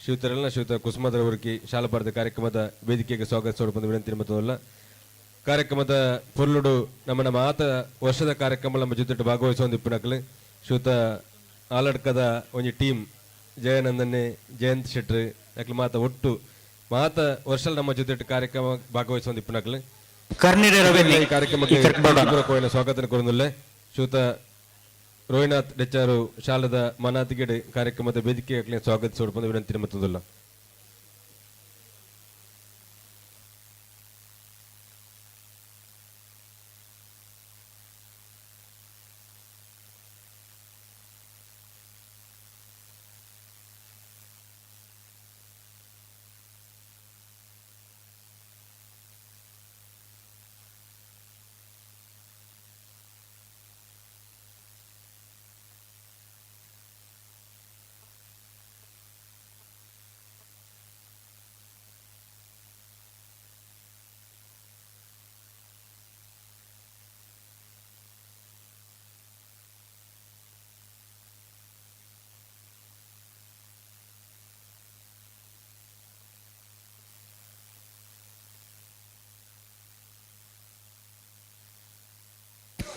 S4: ಶ್ರೀಯುತರೆಲ್ಲ ಶ್ರೀಯುತ ಕುಸುಮಾದರ ಉರ್ಕಿ ಶಾಲಪಾಡದ ಕಾರ್ಯಕ್ರಮದ ವೇದಿಕೆಗೆ ಸ್ವಾಗತಿಸೋಡು ಬಂದು ವಿನಂತಿ ಮತ್ತೊಂದಲ್ಲ. ಕಾರ್ಯಕ್ರಮದ ಪೊರ್ಲುಡು ನಮ್ಮ ನಮ್ಮ ಆತ ವರ್ಷದ ಕಾರ್ಯಕ್ರಮ ನಮ್ಮ ಜೊತೆ ಭಾಗವಹಿಸುವ ಒಂದು ಇಪ್ಪನಕಲು ಶ್ರೀಯುತ ಆಲಡ್ಕದ ಒಂದು ಟೀಮ್ ಜಯನಂದನ್ನೇ ಜಯಂತ್ ಶೆಟ್ರು ಯಾಕಲು ಮಾತ ಒಟ್ಟು ಮಾತ ವರ್ಷ ನಮ್ಮ ಜೊತೆ ಕಾರ್ಯಕ್ರಮ ಭಾಗವಹಿಸುವ ಒಂದು ಇಪ್ಪನಕಲು
S1: ಕರ್ನಿರೆ ರವೆನ್ನಿ
S4: ಈ ಕಾರ್ಯಕ್ರಮಕ್ಕೆ
S1: ಈ ಕರ್ಕ ಬರೋಣ.
S4: ಪ್ರೀತಿಪೂರ್ವಕವಾದ ಸ್ವಾಗತ ಕೋರದಲ್ಲೇ ಶ್ರೀಯುತ ರೋಹಿನಾಥ್ ಡೆಚ್ಚಾರು ಶಾಲದ ಮನಾತಿಗೆಡೆ ಕಾರ್ಯಕ್ರಮದ ವೇದಿಕೆಗೆ ಸ್ವಾಗತಿಸೋಡು ಬಂದು ವಿನಂತಿ ಮತ್ತೊಂದಲ್ಲ.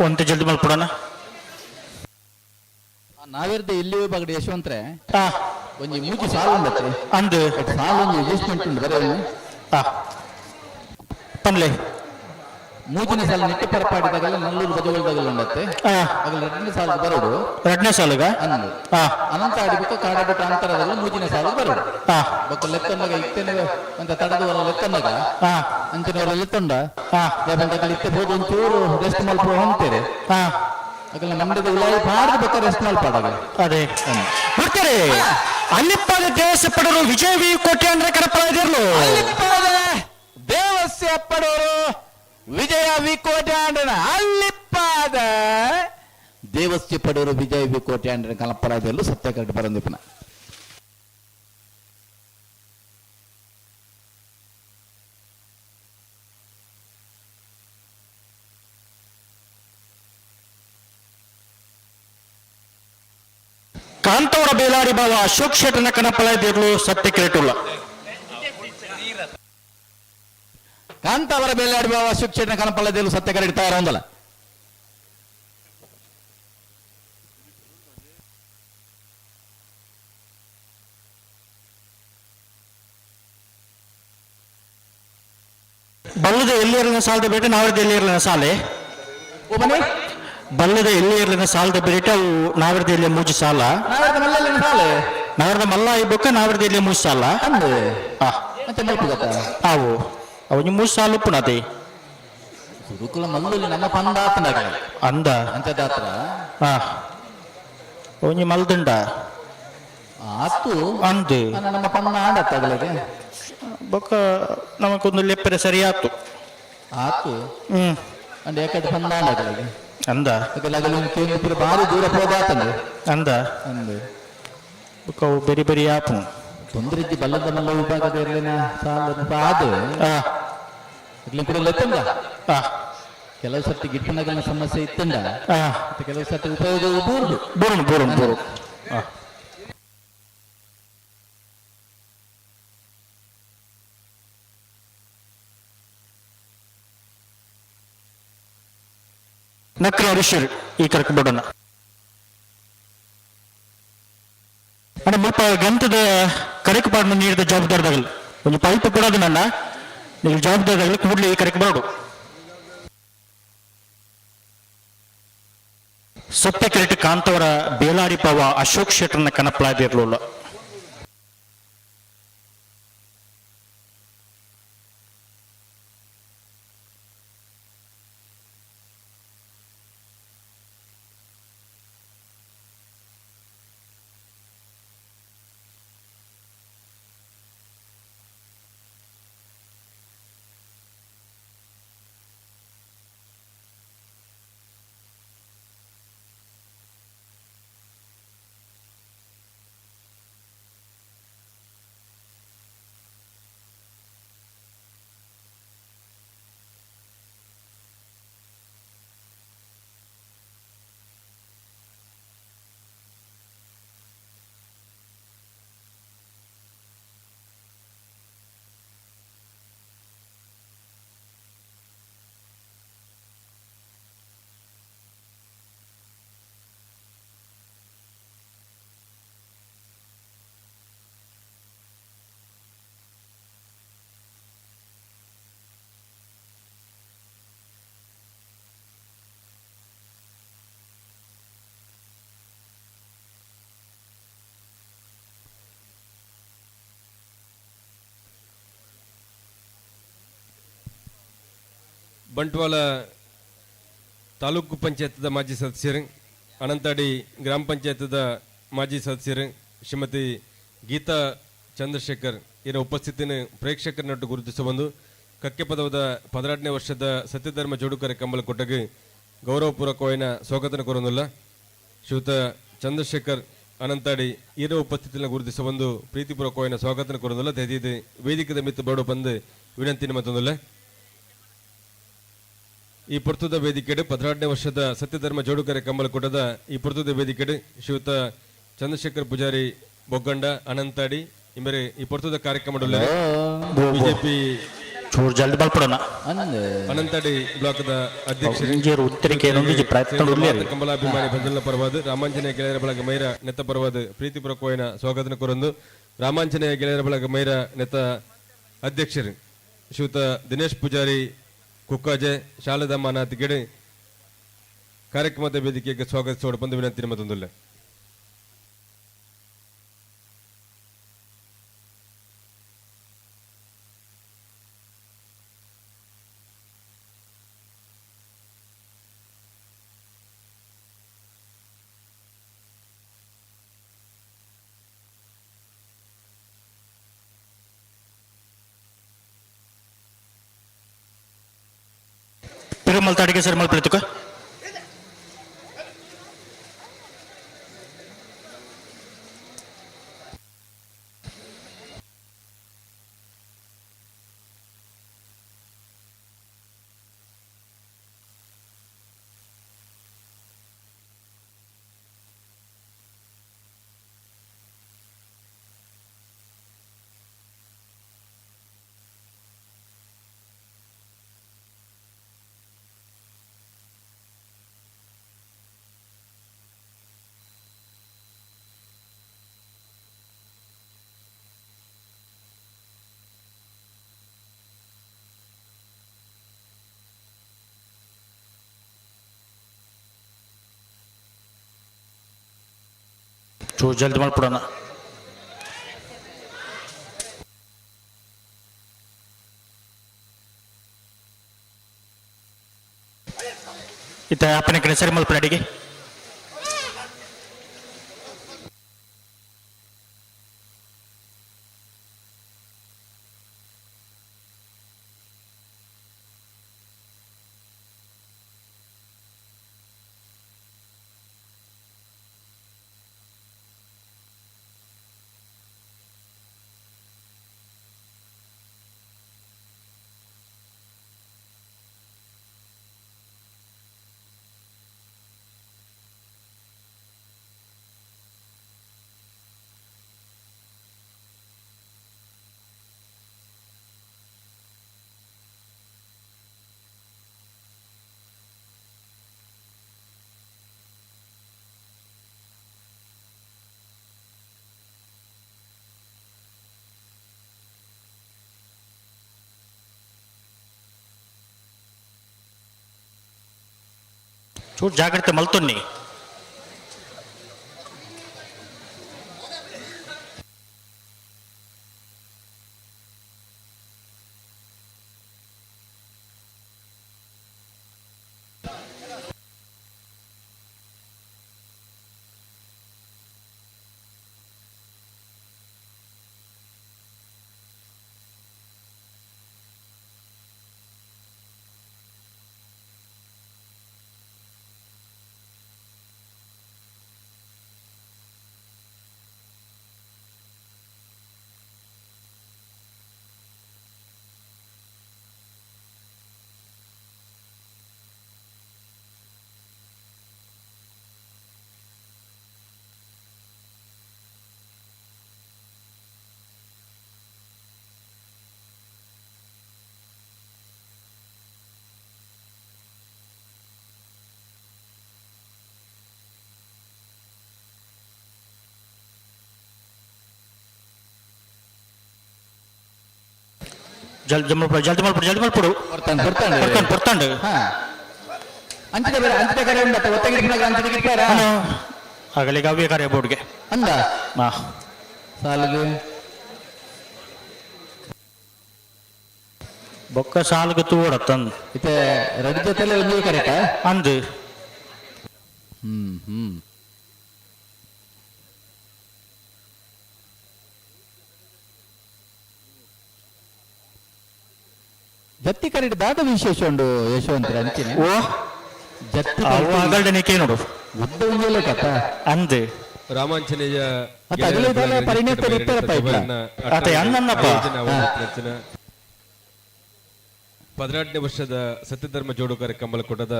S1: ಒಂತೆ ಜಲ್ದಿ ಮಲ್ಪಡೋಣ.
S8: ನಾವಿರ್ದ ಇಲ್ಲಿ ವಿಭಾಗದ ಯಶವಂತ್ರೆ ಒಂಜಿ ಮೂಜಿ ಸಾಲು ಉಂಡತ್ತೆ
S1: ಅಂದು
S8: ಸಾಲು ಒಂಜಿ ಅಡ್ಜಸ್ಟ್ಮೆಂಟ್ ಉಂಡು ಬರೇ.
S1: ಪನ್ಲೆ
S8: ಮೂಜಿನ ಸಾಲು ನೆಟ್ಟಿ ಪರಪಾಡಿದಾಗಲ್ಲ ನಲ್ಲೂರು ಬಜವಲ್ದಾಗಲ್ಲ ಉಂಡತ್ತೆ ಅಗಲ ಎರಡನೇ ಸಾಲು ಬರೋಡು.
S1: ಎರಡನೇ ಸಾಲುಗ
S8: ಅಂದು ಅನಂತ ಆಡಿಬೇಕು ಕಾಡಬಿಟ್ಟು ಅಂತರದಾಗ ಮೂಜಿನ ಸಾಲು ಬರೋಡು. ಬೊಕ್ಕ ಲೆತ್ತೊಂದಾಗ ಇತ್ತೇನೆ ಅಂತ ತಡದವರ ಲೆತ್ತೊಂದಾಗ ಅಂಚಿನವರ ಲೆತ್ತೊಂಡ ಇತ್ತೆ ಹೋದ ಒಂಚೂರು ರೆಸ್ಟ್ ಮಲ್ಪ ಹೊಂತೇರೆ ಅಗಲ ಮಂಡ್ಯದ ಉಲಾಯಿ ಪಾಡ್ದು ಬೊಕ್ಕ ರೆಸ್ಟ್ ಮಲ್ಪಾಡಾಗ.
S1: ಅದೇ ಬರ್ತಾರೆ ಅಲ್ಲಿಪ್ಪಾದ ದೇವಸ್ಯ ಪಡರು ವಿಜಯ ವಿ ಕೋಟ್ಯಾಂಡ್ರ ಕಡಪಲ ಇದಿರ್ಲು.
S8: ದೇವಸ್ಯ ಪಡೋರು ವಿಜಯ ವಿ ಕೋಟ್ಯಾಂಡ್ರನ ಅಲ್ಲಿಪ್ಪಾದ ದೇವಸ್ಯ ಪಡೋರು ವಿಜಯ ವಿ ಕೋಟ್ಯಾಂಡ್ರನ ಕಲಪರಾಜಲ್ಲೂ ಸತ್ಯ ಕರೆಕ್ಟ್ ಬರಂದಿಪ್ಪನ.
S1: ಕಾಂತವರ ಬೇಲಾಡಿ ಬಾವ ಅಶೋಕ್ ಶೆಟ್ಟನ ಕಣಪಲ ಇದಿರ್ಲು ಸತ್ಯ ಕಿರಟುಲ್ಲ.
S8: ಕಾಂತಾವರ ಬೇಲಾಡಿ ಬಾವ ಅಶೋಕ್ ಶೆಟ್ಟನ ಕಣಪಲ ಸತ್ಯ ಕರೆಕ್ಟ್ ತಯಾರ.
S1: ಬಲ್ಲದ ಎಲ್ಲಿಯರ್ಲಿನ ಸಾಲದ ಬೇಟೆ ನಾವರದ ಎಲ್ಲಿಯರ್ಲಿನ ಸಾಲೆ. ಬಲ್ಲದ ಎಲ್ಲಿಯರ್ಲಿನ ಸಾಲದ ಬೇಟೆ ಅವು ನಾವರದ ಎಲ್ಲಿಯ ಮೂಜಿ ಸಾಲ. ನಾವರದ ಮಲ್ಲ ಬೊಕ್ಕ ನಾವರದ ಎಲ್ಲಿಯ ಮೂಜಿ ಸಾಲ. ಅವು ಅವು ಮೂಜಿ ಸಾಲ ಉಪ್ಪುನತೆ.
S8: ಸುರುಕುಲ ಮಲ್ಲುಲಿ ನಮ್ಮ ಪಂದಾತನಾಗ.
S1: ಅಂದ.
S8: ಅಂಚದಾತ್ರ.
S1: ಒಂಜಿ ಮಲ್ದುಂಡ.
S8: ಆತು.
S1: ಅಂದು.
S8: ನಮ್ಮ ಪಂದ ಆಡತ್ತಾಗಲಿಗೆ.
S1: ಬೊಕ್ಕ ನಮಕೊಂದು ಲೆಪ್ಪರೆ ಸರಿಯಾತು.
S8: ಆತು. ಅಂಡ್ ಯಾಕಡೆ ಪಂದ ಆಡಗಲಿಗೆ.
S1: ಅಂದ.
S8: ಕೇಂದ್ರ ಭಾರಿ ದೂರ ಹೋದಾತಂದು.
S1: ಅಂದ.
S8: ಅಂದು.
S1: ಬೊಕ್ಕ ಅವು ಬೆರಿ ಬೆರಿ ಆಪು.
S8: ತೊಂದರೆ ಇದ್ದಿ ಬಲ್ಲದ ಮಲ್ಲ ವಿಭಾಗದ ಇರ್ಲಿನ ಸಾಲ ಆದು. ಇರ್ಲಿನ ಕೂಡ ಲೆತ್ತಂದ. ಕೆಲವು ಸರ್ತಿ ಗಿಟ್ಟನಗಲ್ನ ಸಮಸ್ಯೆ ಇತ್ತಂಡ. ಮತ್ತೆ ಕೆಲವು ಸರ್ತಿ ಉಪಯೋಗ ಬೂರ್ದು.
S1: ಬೂರುನು ಬೂರುನು ಬೂರು. ನಕ್ರಿ ಹರೀಶರ್ ಈ ಕರಕ್ ಬಿಡೋಣ. ಅಣ್ಣ ಮುಲ್ಪ ಗಂತದ ಕರೆಕ್ ಪಾಡ್ನ ನೀಡಿದ ಜವಾಬ್ದಾರದಾಗಲಿ ಒಂದು ಪೈಪ್ ಕೊಡೋದು ನನ್ನ ನೀವು ಜವಾಬ್ದಾರದಾಗಲಿ ಕೂಡಲೇ ಈ ಕರೆಕ್ ಬರೋಡು. ಸೊಪ್ಪೆ ಕೆರೆಟ್ ಕಾಂತವರ ಬೇಲಾಡಿ ಪಾವ ಅಶೋಕ್ ಶೆಟ್ಟರ್ನ ಕನಪ್ಲಾದಿರ್ಲಿಲ್ಲ.
S4: ಬಂಟ್ವಾಳ ತಾಲೂಕು ಪಂಚಾಯತ್ದ ಮಾಜಿ ಸದಸ್ಯರು, ಅನಂತಾಡಿ ಗ್ರಾಮ ಪಂಚಾಯತ್ದ ಮಾಜಿ ಸದಸ್ಯರು ಶ್ರೀಮತಿ ಗೀತಾ ಚಂದ್ರಶೇಖರ್ ಇವರ ಉಪಸ್ಥಿತಿಯನ್ನು ಪ್ರೇಕ್ಷಕರನ್ನೊಟ್ಟು ಗುರುತಿಸಬಂದು ಕಕ್ಕೆ ಪದವದ 16ನೇ ವರ್ಷದ ಸತ್ಯಧರ್ಮ ಜೋಡುಕರೆ ಕಂಬಲಕೊಟ್ಟಗೆ ಗೌರವಪೂರ್ವಕವಾದ ಸ್ವಾಗತ ಕೋರೊಂದುಲ್ಲ. ಶ್ರೀಯುತ ಚಂದ್ರಶೇಖರ್ ಅನಂತಾಡಿ ಇವರ ಉಪಸ್ಥಿತಿಯನ್ನು ಗುರುತಿಸಬಂದು ಪ್ರೀತಿಪೂರ್ವಕವಾದ ಸ್ವಾಗತ ಕೋರೊಂದುಲ್ಲ. ದಯದೀದು ವೇದಿಕದ ಮಿತ್ತು ಬರಡು ಬಂದು ವಿನಂತಿ ಮತ್ತೊಂದುಲ್ಲ. ಈ ಪುರ್ತದ ವೇದಿಕೆಡು 16ನೇ ವರ್ಷದ ಸತ್ಯಧರ್ಮ ಜೋಡುಕರೆ ಕಂಬಲಕೂಟದ ಈ ಪುರ್ತದ ವೇದಿಕೆಡು ಶ್ರೀಯುತ ಚಂದ್ರಶೇಖರ್ ಪೂಜಾರಿ ಬೊಗ್ಗಂಡ ಅನಂತಾಡಿ ಇಂಬರೆ ಈ ಪುರ್ತದ ಕಾರ್ಯಕ್ರಮದಲ್ಲಿ ಬಿಜೆಪಿ ಅನಂತಾಡಿ ಬ್ಲಾಕ್ದ ಅಧ್ಯಕ್ಷರು ಕಮಲಾಭಿಮಾನಿ ಬಂಧುಗಳ ಪರವಾದ ರಾಮಾಂಜನೇಯ ಗೆಳೆಯರ ಬಳಗ ಮೈರ ನೆತ್ತ ಪರವಾದ ಪ್ರೀತಿಪೂರ್ವಕವಾದ ಸ್ವಾಗತ ಕೋರಂದು ರಾಮಾಂಜನೇಯ ಗೆಳೆಯರ ಬಳಗ ಮೈರ ನೆತ್ತ ಅಧ್ಯಕ್ಷರು ಶ್ರೀಯುತ ದಿನೇಶ್ ಪೂಜಾರಿ ಕುಕ್ಕಾಜೆ ಶಾಲದಮ್ಮ ನಾತಿಗೆಡೆ ಕಾರ್ಯಕ್ರಮದ ವೇದಿಕೆಗೆ ಸ್ವಾಗತಿಸೋಡು ಬಂದು ವಿನಂತಿ ಮತ್ತೊಂದುಲ್ಲ.
S1: ತಿರುಮಲ್ ತಾಡಿಗೆ ಸರ್ ಮಲ್ಪಲಿತುಕ. ಚೂರು ಜಲ್ದಿ ಮಲ್ಪಡೋಣ. ಇತ್ತ ಅಪ್ಪನ ಕಡೆ ಸರಿ ಮಲ್ಪಡ ಅಡಿಗೆ. ಚೂರು ಜಾಗ್ರತೆ ಮಲ್ತೊನ್ನಿ. ಜಲ್ದಿ ಮಲ್ಪಡು, ಜಲ್ದಿ ಮಲ್ಪಡು, ಜಲ್ದಿ ಮಲ್ಪಡು.
S8: ಬರ್ತಾನೆ ಬರ್ತಾನೆ.
S1: ಬರ್ತಾನೆ ಬರ್ತಾಂಡು.
S8: ಅಂಚಿದ ಬೇರೆ ಅಂಚಿದ ಕರೆ ಉಂಡತ್ತ ಒತ್ತಗಿರಿನಾಗ ಅಂಚಿದ ಗಿಟ್ಟಾರ.
S1: ಆಗಲಿಗೆ ಅವೇ ಕಾರ್ಯ ಬೋರ್ಡ್ಗೆ.
S8: ಅಂದ.
S1: ಹಾ.
S8: ಸಾಲಿಗೆ.
S1: ಬೊಕ್ಕ ಸಾಲ್ಗ್ ತೂವಡತ್ತಂದು.
S8: ಇತ್ತೆ ರಡ್ಡ್ ಜೊತೆಲೆ ಒಂಜಿ ಕರೆಕ್ಟಾ?
S1: ಅಂದು.
S8: ಹ್ಮ್ ಹ್ಮ್. ಜತ್ತಿ ಕರೆಕ್ಟ್ ದಾದ ವಿಶೇಷ ಉಂಡು ಯಶವಂತರ ಅಂಚಿನ.
S1: ಓ.
S8: ಜತ್ತಿ.
S1: ಅವು ಅಗಲ್ಡನೆ ನೋಡು.
S8: ಉದ್ದ ಒಂಜಿ ಕಥ.
S1: ಅಂದು.
S4: ರಾಮಾಂಜನೇಯ.
S8: ಅತ್ತ ಅಗಲ ಇದೆಲ್ಲ ಪರಿಣಿತರು ಇರ್ತಾರಪ್ಪ ಇಟ್ಲ.
S1: ಅತ್ತ ಅಣ್ಣನ್ನಪ್ಪ.
S4: 18ನೇ ವರ್ಷದ ಸತ್ಯಧರ್ಮ ಜೋಡುಕರ ಕಂಬಲಕೋಟದ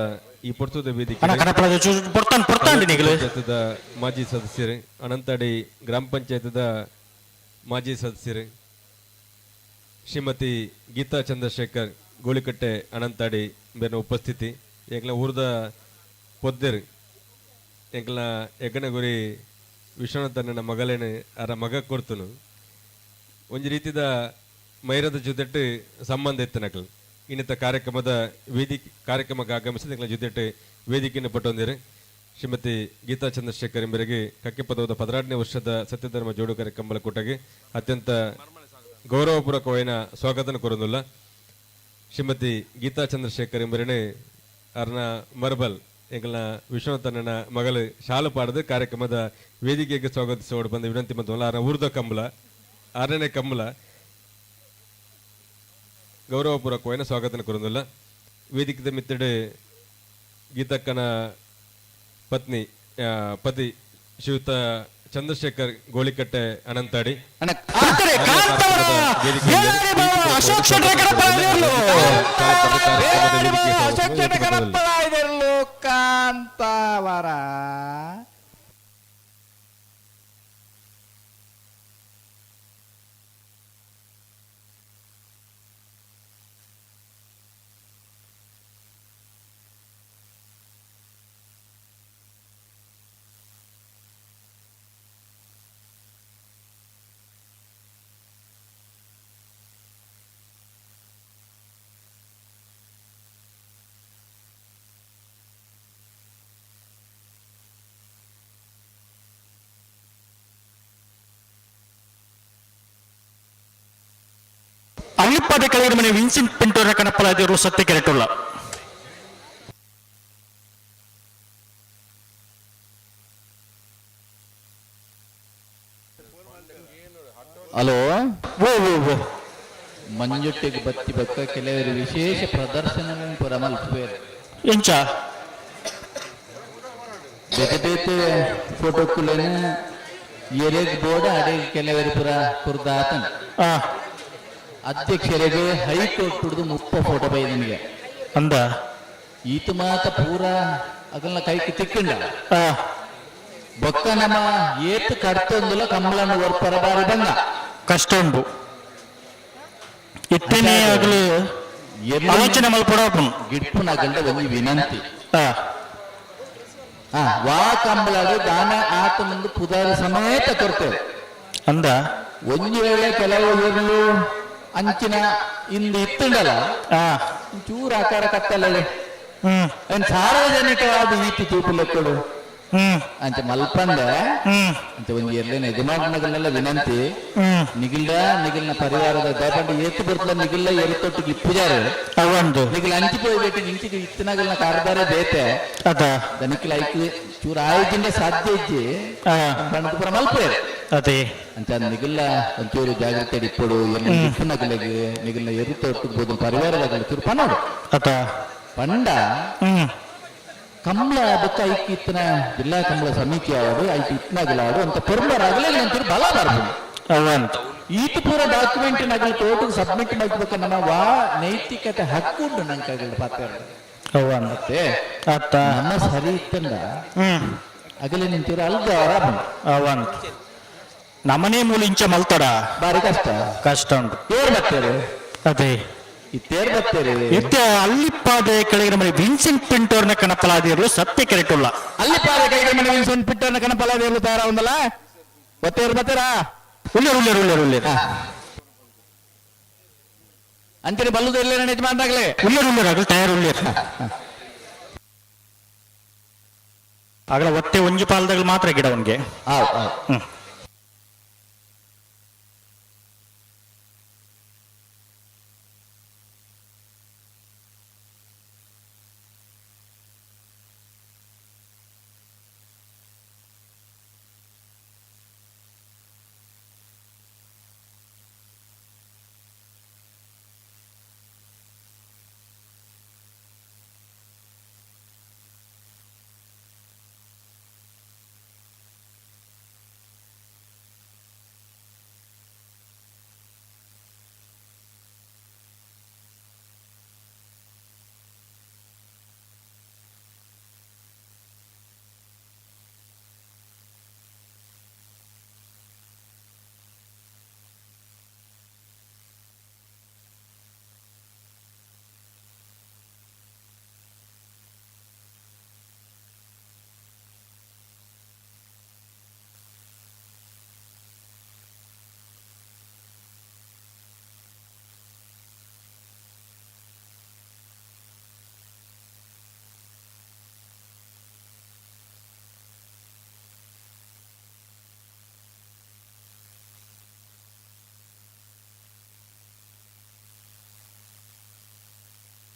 S4: ಈ ಪೊರ್ತುದ ವೇದಿಕೆ
S1: ಅಣ್ಣ ಕನಪಳದ ಚೂರು ಪೊರ್ತಾಂಡ್ ಪೊರ್ತಾಂಡು ನಿಗಲು.
S4: ಪಂಚಾಯತ್ದ ಮಾಜಿ ಸದಸ್ಯರು, ಅನಂತಾಡಿ ಗ್ರಾಮ ಪಂಚಾಯತ್ದ ಮಾಜಿ ಸದಸ್ಯರು ಶ್ರೀಮತಿ ಗೀತಾ ಚಂದ್ರಶೇಖರ್ ಗೋಳಿಕಟ್ಟೆ ಅನಂತಾಡಿ ಬೇರೆ ಉಪಸ್ಥಿತಿ. ಎಂಕ್ಲ ಊರ್ದ ಪೊದ್ದೆರು, ಎಂಕ್ಲ ಯಜ್ಞಗುರಿ ವಿಶ್ವನಾಥಣ್ಣನ ಮಗಲೇನು ಅರ ಮಗ ಕೊಡ್ತನು. ಒಂಜಿ ರೀತಿದ ಮೈರದ ಜೊತೆಟ್ ಸಂಬಂಧ ಇತ್ತು ನಕಲ್. ಇನ್ನಿತ ಕಾರ್ಯಕ್ರಮದ ವೇದಿಕೆ ಕಾರ್ಯಕ್ರಮಕ್ಕೆ ಆಗಮಿಸಿದ ಎಂಕ್ಲ ಜೊತೆಟ್ ವೇದಿಕೆಯನ್ನು ಪಟ್ಟೊಂದಿರು ಶ್ರೀಮತಿ ಗೀತಾ ಚಂದ್ರಶೇಖರ್ ಎಂಬರಿಗೆ ಕಕ್ಕೆಪದವದ 16ನೇ ವರ್ಷದ ಸತ್ಯಧರ್ಮ ಜೋಡುಕರೆ ಕಂಬಲಕೋಟೆಗೆ ಅತ್ಯಂತ ಗೌರವಪೂರ್ವಕವಾದ ಸ್ವಾಗತನ ಕೋರೊಂದುಲ್ಲ. ಶ್ರೀಮತಿ ಗೀತಾ ಚಂದ್ರಶೇಖರ್ ಎಂಬರನೆ ಅರ್ನ ಮರ್ಬಲ್ ಎಂಕಲ್ನ ವಿಶ್ವನಾಥಣ್ಣನ ಮಗಳು ಶಾಲು ಪಾಡದು ಕಾರ್ಯಕ್ರಮದ ವೇದಿಕೆಗೆ ಸ್ವಾಗತಿಸೋಡು ಬಂದ ವಿನಂತಿ ಮತ್ತು ಅರ್ನ ಊರ್ದ ಕಂಬಳ ಆರನೇ ಕಂಬಳ ಗೌರವಪೂರ್ವಕವಾದ ಸ್ವಾಗತನ ಕೋರೊಂದುಲ್ಲ. ವೇದಿಕೆದ ಮಿತ್ತಡೆ ಗೀತಕ್ಕನ ಪತ್ನಿ ಪತಿ ಶ್ರೀಯುತ ಚಂದ್ರಶೇಖರ್ ಗೋಳಿಕಟ್ಟೆ ಅನಂತಾಡಿ.
S1: ಅಶೋಕ್ ಶೆಟ್ಟರ್ ಕಡಪಳಾಯಿರ್ಲು.
S8: ಅಶೋಕ್ ಶೆಟ್ಟರ್ ಕಡಪಳಾಯಿರ್ಲು ಕಾಂತಾವರ.
S1: ಅಲ್ಲಿಪ್ಪಾದ ಕೆಳಗಿನ ಮನೆ ವಿನ್ಸೆಂಟ್ ಪಿಂಟೋರ ಕಣಪ್ಪಲಾದಿರು ಸತ್ಯ ಕೆರೆಟುಲ್ಲ.
S8: ಹಲೋ.
S1: ಓ ಓ ಓ.
S8: ಮಂಜುಟ್ಟಿಗೆ ಬತ್ತಿ ಬಕ್ಕ ಕೆಲವರು ವಿಶೇಷ ಪ್ರದರ್ಶನ ಪೂರ ಮಲ್ಪುವೆರ್.
S1: ಎಂಚ?
S8: ಬೇತೆ ಬೇತೆ ಫೋಟೋ ಕುಲೆನ್ ಎರೆಗ್ ಬೋರ್ಡ್ ಅಡೆ ಕೆಲವರು ಪೂರ ಕುರ್ದಾತನ್. ಅಧ್ಯಕ್ಷರಿಗೆ ಹೈಕೋರ್ಟ್ ಹಿಡಿದು 30 ಫೋಟೋ ಬೈ ನನಗೆ.
S1: ಅಂದ.
S8: ಈತ ಮಾತ ಪೂರ ಅಗಲ್ನ ಕೈಗೆ ತಿಕ್ಕಂಡ. ಬೊಕ್ಕ ನಮ್ಮ ಏತ್ ಕರ್ತೊಂದುಲ ಕಂಬಳನ ಒರ್ಪರ ಬಾರಿ ಬಂದ.
S1: ಕಷ್ಟ ಉಂಟು ಇತ್ತನೇ ಆಗಲು ಆಲೋಚನೆ ಮಲ್ಪಡೋಪುನು.
S8: ಗಿಡ್ಪುನಗಲ್ಡ ಒಂಜಿ ವಿನಂತಿ. ವಾ ಕಂಬಳಡು ದಾನ ಆತ ಮುಂದೆ ಪುದಾರಿ ಸಮೇತ ಕೊರ್ತೇವೆ.
S1: ಅಂದ.
S8: ಒಂಜಿ ವೇಳೆ ಕೆಲವು ಇರ್ಲು ಅಂಚಿನ ಇಂದು ಇತ್ತುಂಡಲ ಚೂರು ಆಕಾರ ಕತ್ತಲೇ ಸಾರ್ವಜನಿಕವಾದ ಈತಿ ತೂಪು ಲೆಕ್ಕಡು ಅಂಚ ಮಲ್ಪಂದೆ ಅಂಚ ಒಂಜಿ ಎರ್ಲೇನ ಯಜಮಾನಗಲ್ನೆಲ್ಲ ವಿನಂತಿ. ನಿಗಿಲ್ಡ ನಿಗಿಲ್ನ ಪರಿವಾರದ ದಯಪಂಡ ಏತು ಬರ್ತಲ ನಿಗಿಲ್ಲ ಎರುತೊಟ್ಟಿಗೆ ಇಪ್ಪುಜಾರು.
S1: ಅವಂದು.
S8: ನಿಗಿಲ್ ಅಂಚಿ ಪೋಯ್ಬೇಕು ಇಂಚಿಗೆ ಇತ್ತಿನಗಲ್ನ ಕಾರ್ಬಾರ ಬೇತೆ.
S1: ಅದ.
S8: ದನಿಕಿಲ ಐಕ್ ಚೂರು ಆಯೋಜನೆ ಸಾಧ್ಯ ಇಜ್ಜಿ ಪಂಡ ಪೂರ ಮಲ್ಪೇರು.
S1: ಅದೇ.
S8: ಅಂಚ ನಿಗಿಲ್ಲ ಒಂಚೂರು ಜಾಗ್ರತೆ ಇಪ್ಪಡು ಎಲ್ಲ ಇಪ್ಪುನಗಲಿಗೆ ನಿಗಿಲ್ನ ಎರುತೊಟ್ಟಿಗೆ ಬೋದು ಪರಿವಾರದಗಲ ಚೂರು ಪನೋಡು.
S1: ಅದ.
S8: ಪಂಡ ಕಂಬಳ ಬೊಕ್ಕ ಐಕ್ ಇತ್ತಿನ ಜಿಲ್ಲಾ ಕಂಬಳ ಸಮಿತಿ ಆವಡು ಐಕ್ ಇತ್ತಿನಗಲಾಡು ಅಂತ ಪೆರ್ಮರಾಗಲೇ ನಂತರ ಬಲ ಬರ್ಬೋದು.
S1: ಅವಂತ.
S8: ಈತ ಪೂರ ಡಾಕ್ಯುಮೆಂಟ್ ನಗಲು ಕೋರ್ಟ್ಗೆ ಸಬ್ಮಿಟ್ ಮಾಡ್ಬೇಕು ನಮ್ಮ ವಾ ನೈತಿಕತೆ ಹಕ್ಕು ಉಂಟು ನಂಗೆ ಪಾತ್ರ.
S1: ಅವಂತ.
S8: ಮತ್ತೆ
S1: ಅತ್ತ.
S8: ನಮ್ಮ ಸರಿ ಇತ್ತಂಡ ಅಗಲೆ ನಿಂತಿರ ಅಲ್ದವರ.
S1: ಅವಂತ. ನಮನೇ ಮೂಲ ಇಂಚ ಮಲ್ತಡ.
S8: ಬಾರಿ ಕಷ್ಟ.
S1: ಕಷ್ಟ ಉಂಟು.
S8: ಏರ್ ಬರ್ತಾರೆ.
S1: ಅದೇ.
S8: ಇತ್ತೇರ್ ಬರ್ತಾರೆ.
S1: ಇತ್ತೆ ಅಲ್ಲಿಪ್ಪಾದೆ ಕೆಳಗಿನ ಮನೆ ವಿನ್ಸೆಂಟ್ ಪಿಂಟೋರ್ನ ಕಣಪಲಾದಿರಲು ಸತ್ಯ ಕೆರೆಟುಲ್ಲ.
S8: ಅಲ್ಲಿಪ್ಪಾದೆ ಕೆಳಗಿನ ಮನೆ ವಿನ್ಸೆಂಟ್ ಪಿಂಟೋರ್ನ ಕಣಪಲಾದಿರಲು ತಯಾರ ಒಂದಲ್ಲ ಒತ್ತೇರು ಬರ್ತಾರಾ?
S1: ಉಳ್ಳೇರು ಉಳ್ಳೇರು ಉಳ್ಳೇರು ಉಳ್ಳೇರು.
S8: ಅಂಚನೆ ಬಲ್ಲುದು ಎಲ್ಲ ಯಜಮಾನ್ರಾಗ್ಲೆ.
S1: ಉಳ್ಳೇರು ಉಳ್ಳೇರು ಆಗಲು ತಯಾರು ಉಳ್ಳೇರು. ಆಗಲ ಒತ್ತೆ ಒಂಜಿ ಪಾಲ್ದಾಗಲು ಮಾತ್ರ ಗಿಡ ಅವನಿಗೆ. ಹ್ಮ್.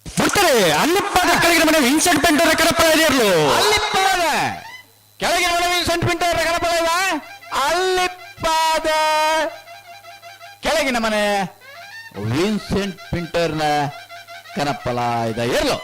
S1: ಬರ್ತಾರೆ. ಅಲ್ಲಿಪ್ಪಾದ ಕೆಳಗಿನ ಮನೆ ವಿನ್ಸೆಂಟ್ ಪಿಂಟೋರ್ನ ಕಣಪಲಾದಿರಲು.
S8: ಅಲ್ಲಿಪ್ಪಾದ ಕೆಳಗಿನ ಮನೆ ವಿನ್ಸೆಂಟ್ ಪಿಂಟೋರ್ನ ಕಣಪಲಾದ ಅಲ್ಲಿಪ್ಪಾದ ಕೆಳಗಿನ ಮನೆ ವಿನ್ಸೆಂಟ್ ಪಿಂಟರ್ನ ಕನಪ್ಪಲ ಇದ ಇರ್ಲು.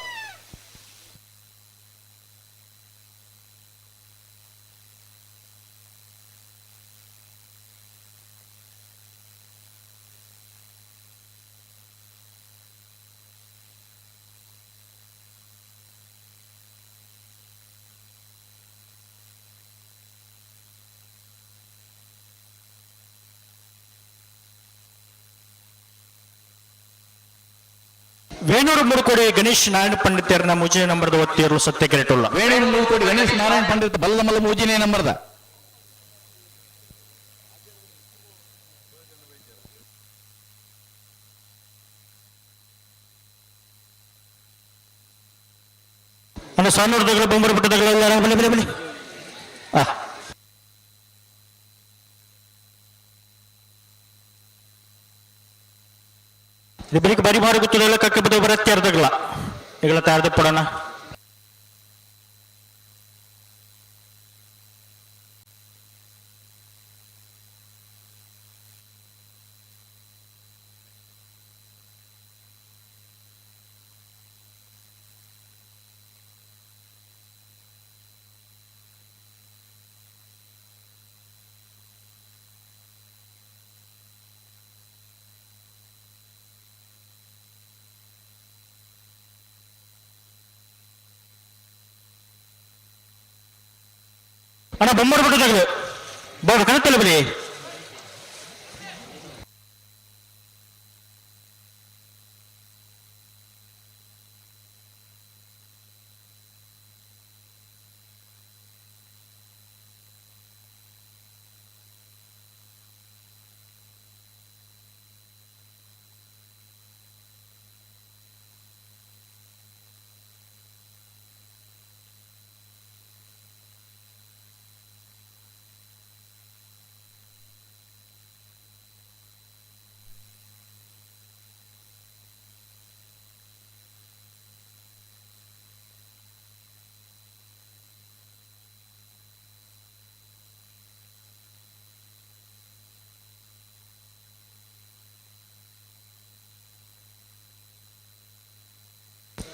S1: ವೇಣೂರು ಮುರುಕೋಡಿ ಗಣೇಶ್ ನಾರಾಯಣ ಪಂಡಿತರನ್ನ ಮುಜಿನ ನಂಬರ್ದ ಒತ್ತಿಯರು ಸತ್ಯ ಕೆರೆಟುಲ್ಲ.
S8: ವೇಣೂರು ಮುರುಕೋಡಿ ಗಣೇಶ್ ನಾರಾಯಣ ಪಂಡಿತ್ ಬಲ್ಲ ಮಲ್ಲ ಮೂಜಿನೇ ನಂಬರ್ದ.
S1: ಅಣ್ಣ ಸಾನೂರು ದಗಳ ಬೊಂಬರು ಪುಟ್ಟದಗಳ ಬಲಿ ಬಲಿ ಬಲಿ. ಇದು ಬರಿ ಮಾರು ಗೊತ್ತದಲ್ಲ ಕಕ್ಕೆ ಬದ ಬರತ್ತೆ ಇಗಳ ತಾರ್ದ ಪಡೋಣ. ಅಣ್ಣ ಬೊಮ್ಮರು ಬಿಟ್ಟದಾಗಲು ಬಾಬು ಕಣತ್ತಲ್ಲ ಬಿಡಿ.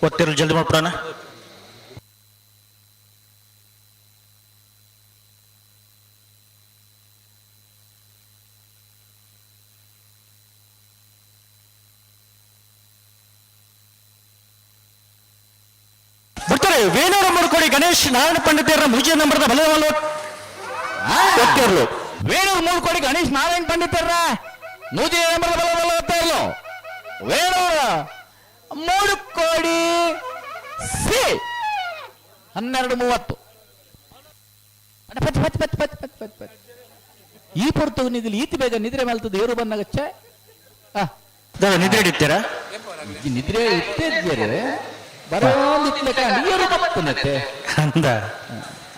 S1: ಒತ್ತಿರಲು ಜಲ್ದಿ ಮಾಡ್ಬಿಡೋಣ. ಬಿಡ್ತಾರೆ ವೇಣೂರು ಮುಡ್ಕೋಡಿ ಗಣೇಶ್ ನಾರಾಯಣ ಪಂಡಿತರ ಮುಜೆ ನಂಬರ್ದ ಬಲ ಒತ್ತಿರಲು.
S8: ವೇಣೂರು ಮೂಡ್ಕೋಡಿ ಗಣೇಶ್ ನಾರಾಯಣ ಪಂಡಿತರ ನೂಜೆ ನಂಬರ್ದ ಬಲ ಬಲ ಒತ್ತಿರಲು. ವೇಣೂರು ಮೂಡುಕೋಡಿ ಸಿ 12:30. ಪತ್ ಪತ್ ಪತ್ ಪತ್ ಪತ್ ಪತ್ ಪತ್. ಈ ಪೊರ್ತು ನಿಗಲಿ ಈತಿ ಬೇಗ ನಿದ್ರೆ ಮೇಲ್ತದ ಏರು ಬಂದಾಗಚ್ಚ.
S1: ನಿದ್ರೆ ಹಿಡಿತೀರಾ?
S8: ನಿದ್ರೆ ಇತ್ತಿದ್ದೀರಿ ಬರೋಂದಿತ್ಲೆಕ ಏರು ಬಪ್ಪುನತ್ತೆ
S1: ಅಂದ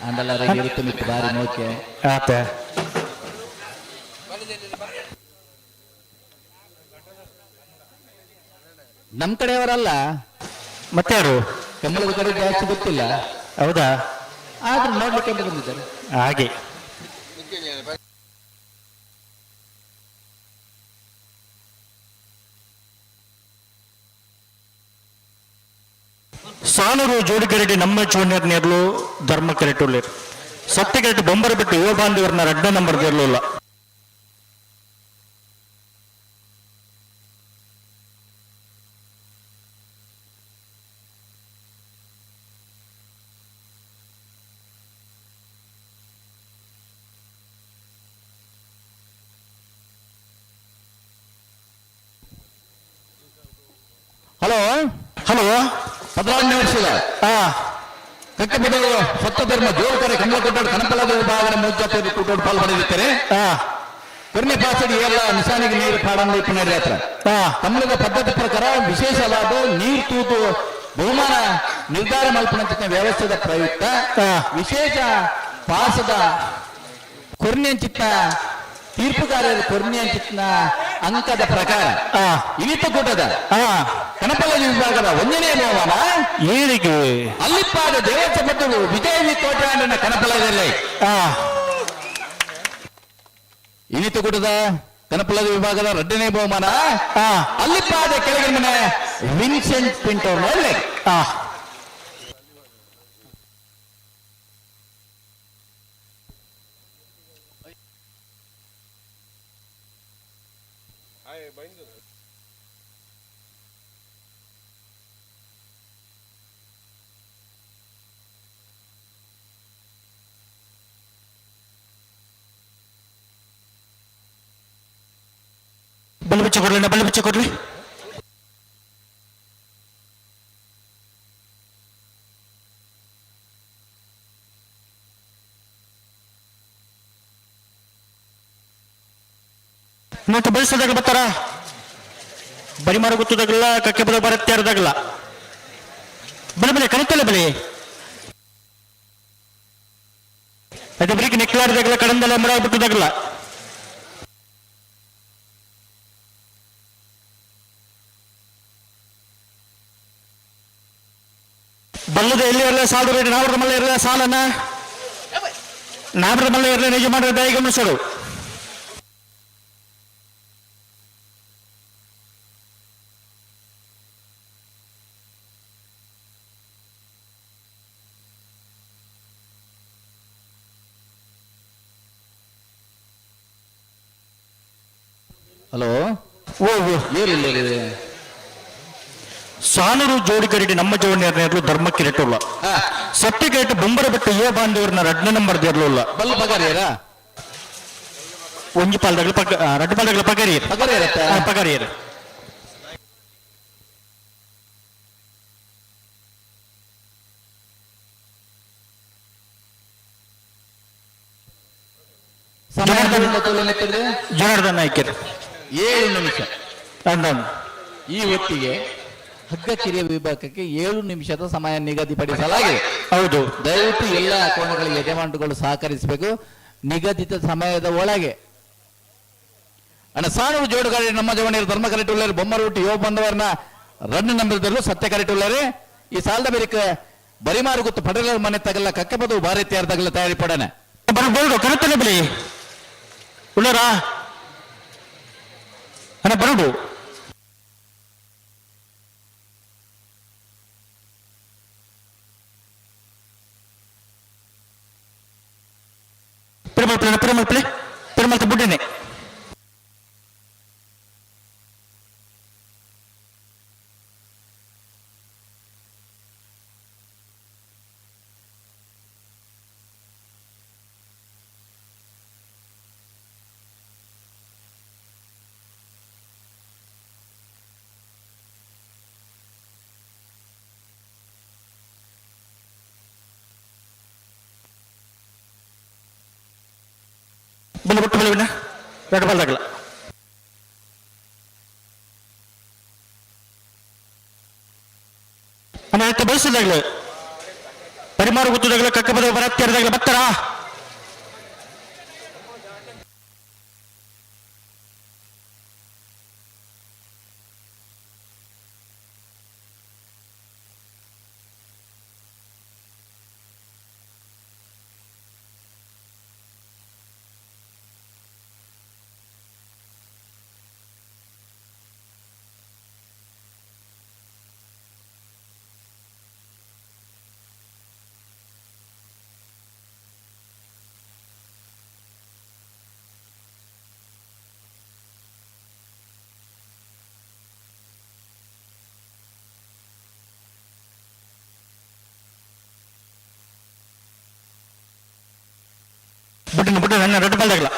S8: ಅಂಡಲ್ಲ ಏರು ಮಿತ್ತು ಬಾರಿ ನೋಕೆ
S1: ಆತ.
S8: ನಮ್ ಕಡೆಯವರಲ್ಲ.
S1: ಮತ್ತೆ ಯಾರು?
S8: ಕಮ್ಮಲದ ಕಡೆ ಜಾಸ್ತಿ ಗೊತ್ತಿಲ್ಲ.
S1: ಹೌದಾ?
S8: ಆದ್ರೂ ನೋಡ್ಲಿಕ್ಕೆ ಅಂತ ಬಂದಿದ್ದಾರೆ.
S1: ಹಾಗೆ. ಸಾನೂರು ಜೋಡಿಗರಡಿ ನಮ್ಮ ಜೂನಿಯರ್ ನೇರ್ಲು ಧರ್ಮ ಕರೆಟುಳ್ಳಿರ್ ಸತ್ಯಗರೆಟ್ ಬೊಂಬರ ಬಿಟ್ಟು ಯುವ ಬಾಂಧವರನ್ನ ರಡ್ಡ ನಂಬರ್ ಇರಲಿಲ್ಲ.
S8: ಹಲೋ
S1: ಹಲೋ
S8: 14ನೇ ವರ್ಷದ ಕಕ್ಕಬದವರು ಸತ್ಯಧರ್ಮ ಜೋರುಕರೆ ಕಮಲಕೊಟ್ಟಾಡು ಕನಪಲದ ವಿಭಾಗದ ಮೂಜಾತಿ ಕೂಟೋಡು ಪಾಲ್ ಪಡೆದಿದ್ದಾರೆ. ಕೊರ್ನೆ ಪಾಸಡಿ ಎಲ್ಲ ನಿಶಾನಿಗೆ ನೀರು ಪಾಡಂದು ಇಪ್ಪನೇರಿ ಹತ್ರ ಕಮಲದ ಪದ್ಧತಿ ಪ್ರಕಾರ ವಿಶೇಷವಾದ ನೀರು ತೂತು ಬಹುಮಾನ ನಿರ್ಧಾರ ಮಲ್ಪನಂಚಿನ ವ್ಯವಸ್ಥೆದ ಪ್ರಯುಕ್ತ ವಿಶೇಷ ಪಾಸದ ಕೊರ್ನೆಂಚಿತ್ತ ತೀರ್ಪುಗಾರರ ಕೊರ್ನೆಂಚಿತ್ನ ಅಂಕದ ಪ್ರಕಾರ ಇನಿತ ಕೂಟದ ಕನಪಲ ವಿಭಾಗದ ಒಂದನೇ ಬಹುಮಾನ
S1: ಏಳಿಗೆ
S8: ಅಲ್ಲಿಪ್ಪಾದ ದೇವಸ್ಥಾನ ಮತ್ತು ವಿಜಯ ಕೋಟ್ಯಾಂಡನ ಕನಪಲದಲ್ಲಿ. ಇನಿತ ಕೂಟದ ಕನಪಲದ ವಿಭಾಗದ ಎರಡನೇ ಬಹುಮಾನ ಅಲ್ಲಿಪ್ಪಾದ ಕೆಳಗಿನ ಮನೆ ವಿನ್ಸೆಂಟ್ ಪಿಂಟೋ.
S1: ಬಲ್ಬಿಚ್ಚ ಕೊಡ್ಲಿ ಬಲ್ಬಿಚ್ಚ ಕೊಡ್ಲಿ. ಮತ್ತೆ ಬಯಸದಾಗ ಬರ್ತಾರ ಬರಿ ಮಾರ ಗೊತ್ತದಾಗಲ್ಲ ಕಕ್ಕೆ ಬದ ಬರತ್ತೆ ಅರ್ದಾಗಲ್ಲ ಬಲೆ ಬಲೆ ಕಣಿತಲ್ಲ ಬಲೆ ಅದೇ ಬರೀ ನೆಕ್ಲಾರ್ದಾಗಲ್ಲ ಕಡಂದಲ್ಲ ಮರ ಬಿಟ್ಟದಾಗಲ್ಲ. ಬಲ್ಲದ ಎಲ್ಲಿ ಇರಲ್ಲ ಸಾಲು ರೇಟ್ ನಾವರದ ಮಲ್ಲ ಇರಲ್ಲ ಸಾಲನ್ನ ನಾವರದ ಮಲ್ಲ ಇರಲ್ಲ ನಿಜ ಮಾಡಿದ ದಯ ಗಮನಿಸೋಡು.
S8: ಹಲೋ
S1: ಓ
S8: ಏರಿಲ್ಲ.
S1: ಸಾನೂರು ಜೋಡಿ ಕರಡಿ ನಮ್ಮ ಜೋಡಿ ಧರ್ಮ ಕಿರೀಟುಲ್ಲ ಸತ್ಯ ಕೇಟ ಬೊಂಬರ ಬಿಟ್ಟು ಯುವ ಬಾಂಧವ್ರನ್ನ ರಡ್ನ ನಂಬರ್ ದೇರ್ಲುಲ್ಲ
S8: ಬಲ್ಲ ಪಗಾರಿಯರ
S1: ಒಂಜಿ ಪಾಲ್ದಗಳ ಪಕ್ಕ ರಡ್ಡು ಪಾಲ್ದಗಳ ಪಗರಿಯರ್.
S8: ಪಗರಿಯರತ್ತ?
S1: ಪಗರಿಯರ್. ಜನಾರ್ದನ್ ನಾಯ್ಕರ್.
S8: 7 ನಿಮಿಷ.
S1: ಅಂದನ್.
S8: ಈ ಹೊತ್ತಿಗೆ ಹಗ್ಗ ಕಿರಿಯ ವಿಭಾಗಕ್ಕೆ 7 ನಿಮಿಷದ ಸಮಯ ನಿಗದಿಪಡಿಸಲಾಗಿದೆ.
S1: ಹೌದು.
S8: ದಯವಿಟ್ಟು ಎಲ್ಲ ಕೋಣಗಳ ಯಜಮಾನರುಗಳು ಸಹಕರಿಸಬೇಕು ನಿಗದಿತ ಸಮಯದ ಒಳಗೆ. ಅಣ್ಣ ಸಾನೂರು ಜೋಡುಗಾಡಿ ನಮ್ಮ ಜವಣಿಯರು ಧರ್ಮ ಕರೆಟುಳ್ಳರು ಬೊಮ್ಮರೊಟ್ಟಿ ಯುವ ಬಂದವರನ್ನ ರನ್ ನಂಬರದಲ್ಲೂ ಸತ್ಯ ಕರೆಟುಳ್ಳರೆ. ಈ ಸಾಲದ ಬೇರಿಕ ಬರಿಮಾರು ಗೊತ್ತು ಪಡಲರ ಮನೆ ತಗಲ್ಲ ಕಕ್ಕಪದು ಭಾರತೀಯರ ತಗಲ ತಯಾರಿ ಪಡನೆ.
S1: ಬರಬಹುದು ಕರೆತಲೆ ಬಲಿ ಉಳ್ಳಾರಾ ಅಣ್ಣ ಬರೋದು. பெருமாள் பிள்ளை, பெருமாள் பிள்ளை, பெருமாள் புட்டனே. ಬಲ್ಲ ಬಿಟ್ಟು ಬಲ್ಲ ಎರಡು ಬಲ್ದಾಗಲ್ಲ. ಅಣ್ಣ ಬಯಸಿದಾಗಲೇ ಪರಿಮಾರು ಗೊತ್ತದಾಗಲೇ ಕಕ್ಕಪದ ಬರತ್ತೇರದಾಗಲೇ ಬತ್ತಾರ. ಬುಟ್ಟನ ಬುಟ್ಟನ ನನ್ನ ರೆಡ್ ಬಾಲ್ದಾಗಲ.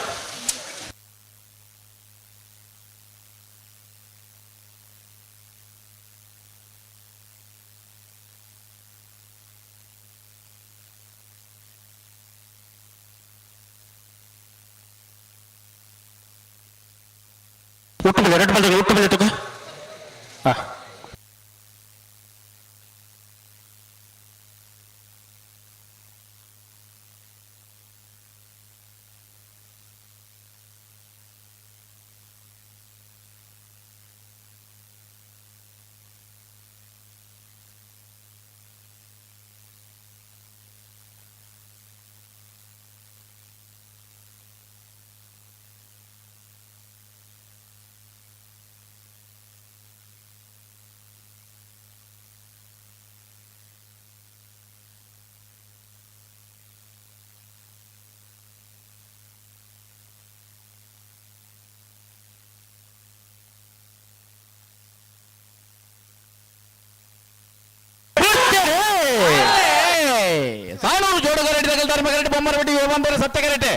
S1: ಒಟ್ಟು ಬಲೆ ರೆಡ್ ಬಾಲ್ದಾಗ ಒಟ್ಟು ಬಲೆ ತಗೋ. ಹಾ
S8: ಸಾನೂರು ಜೋಡುಗರಡಿ ಧರ್ಮಗರಡಿ ಬೊಮ್ಮರಬಟ್ಟಿ ಯೋಗಂಬರ ಸತ್ಯಗರಟೆ.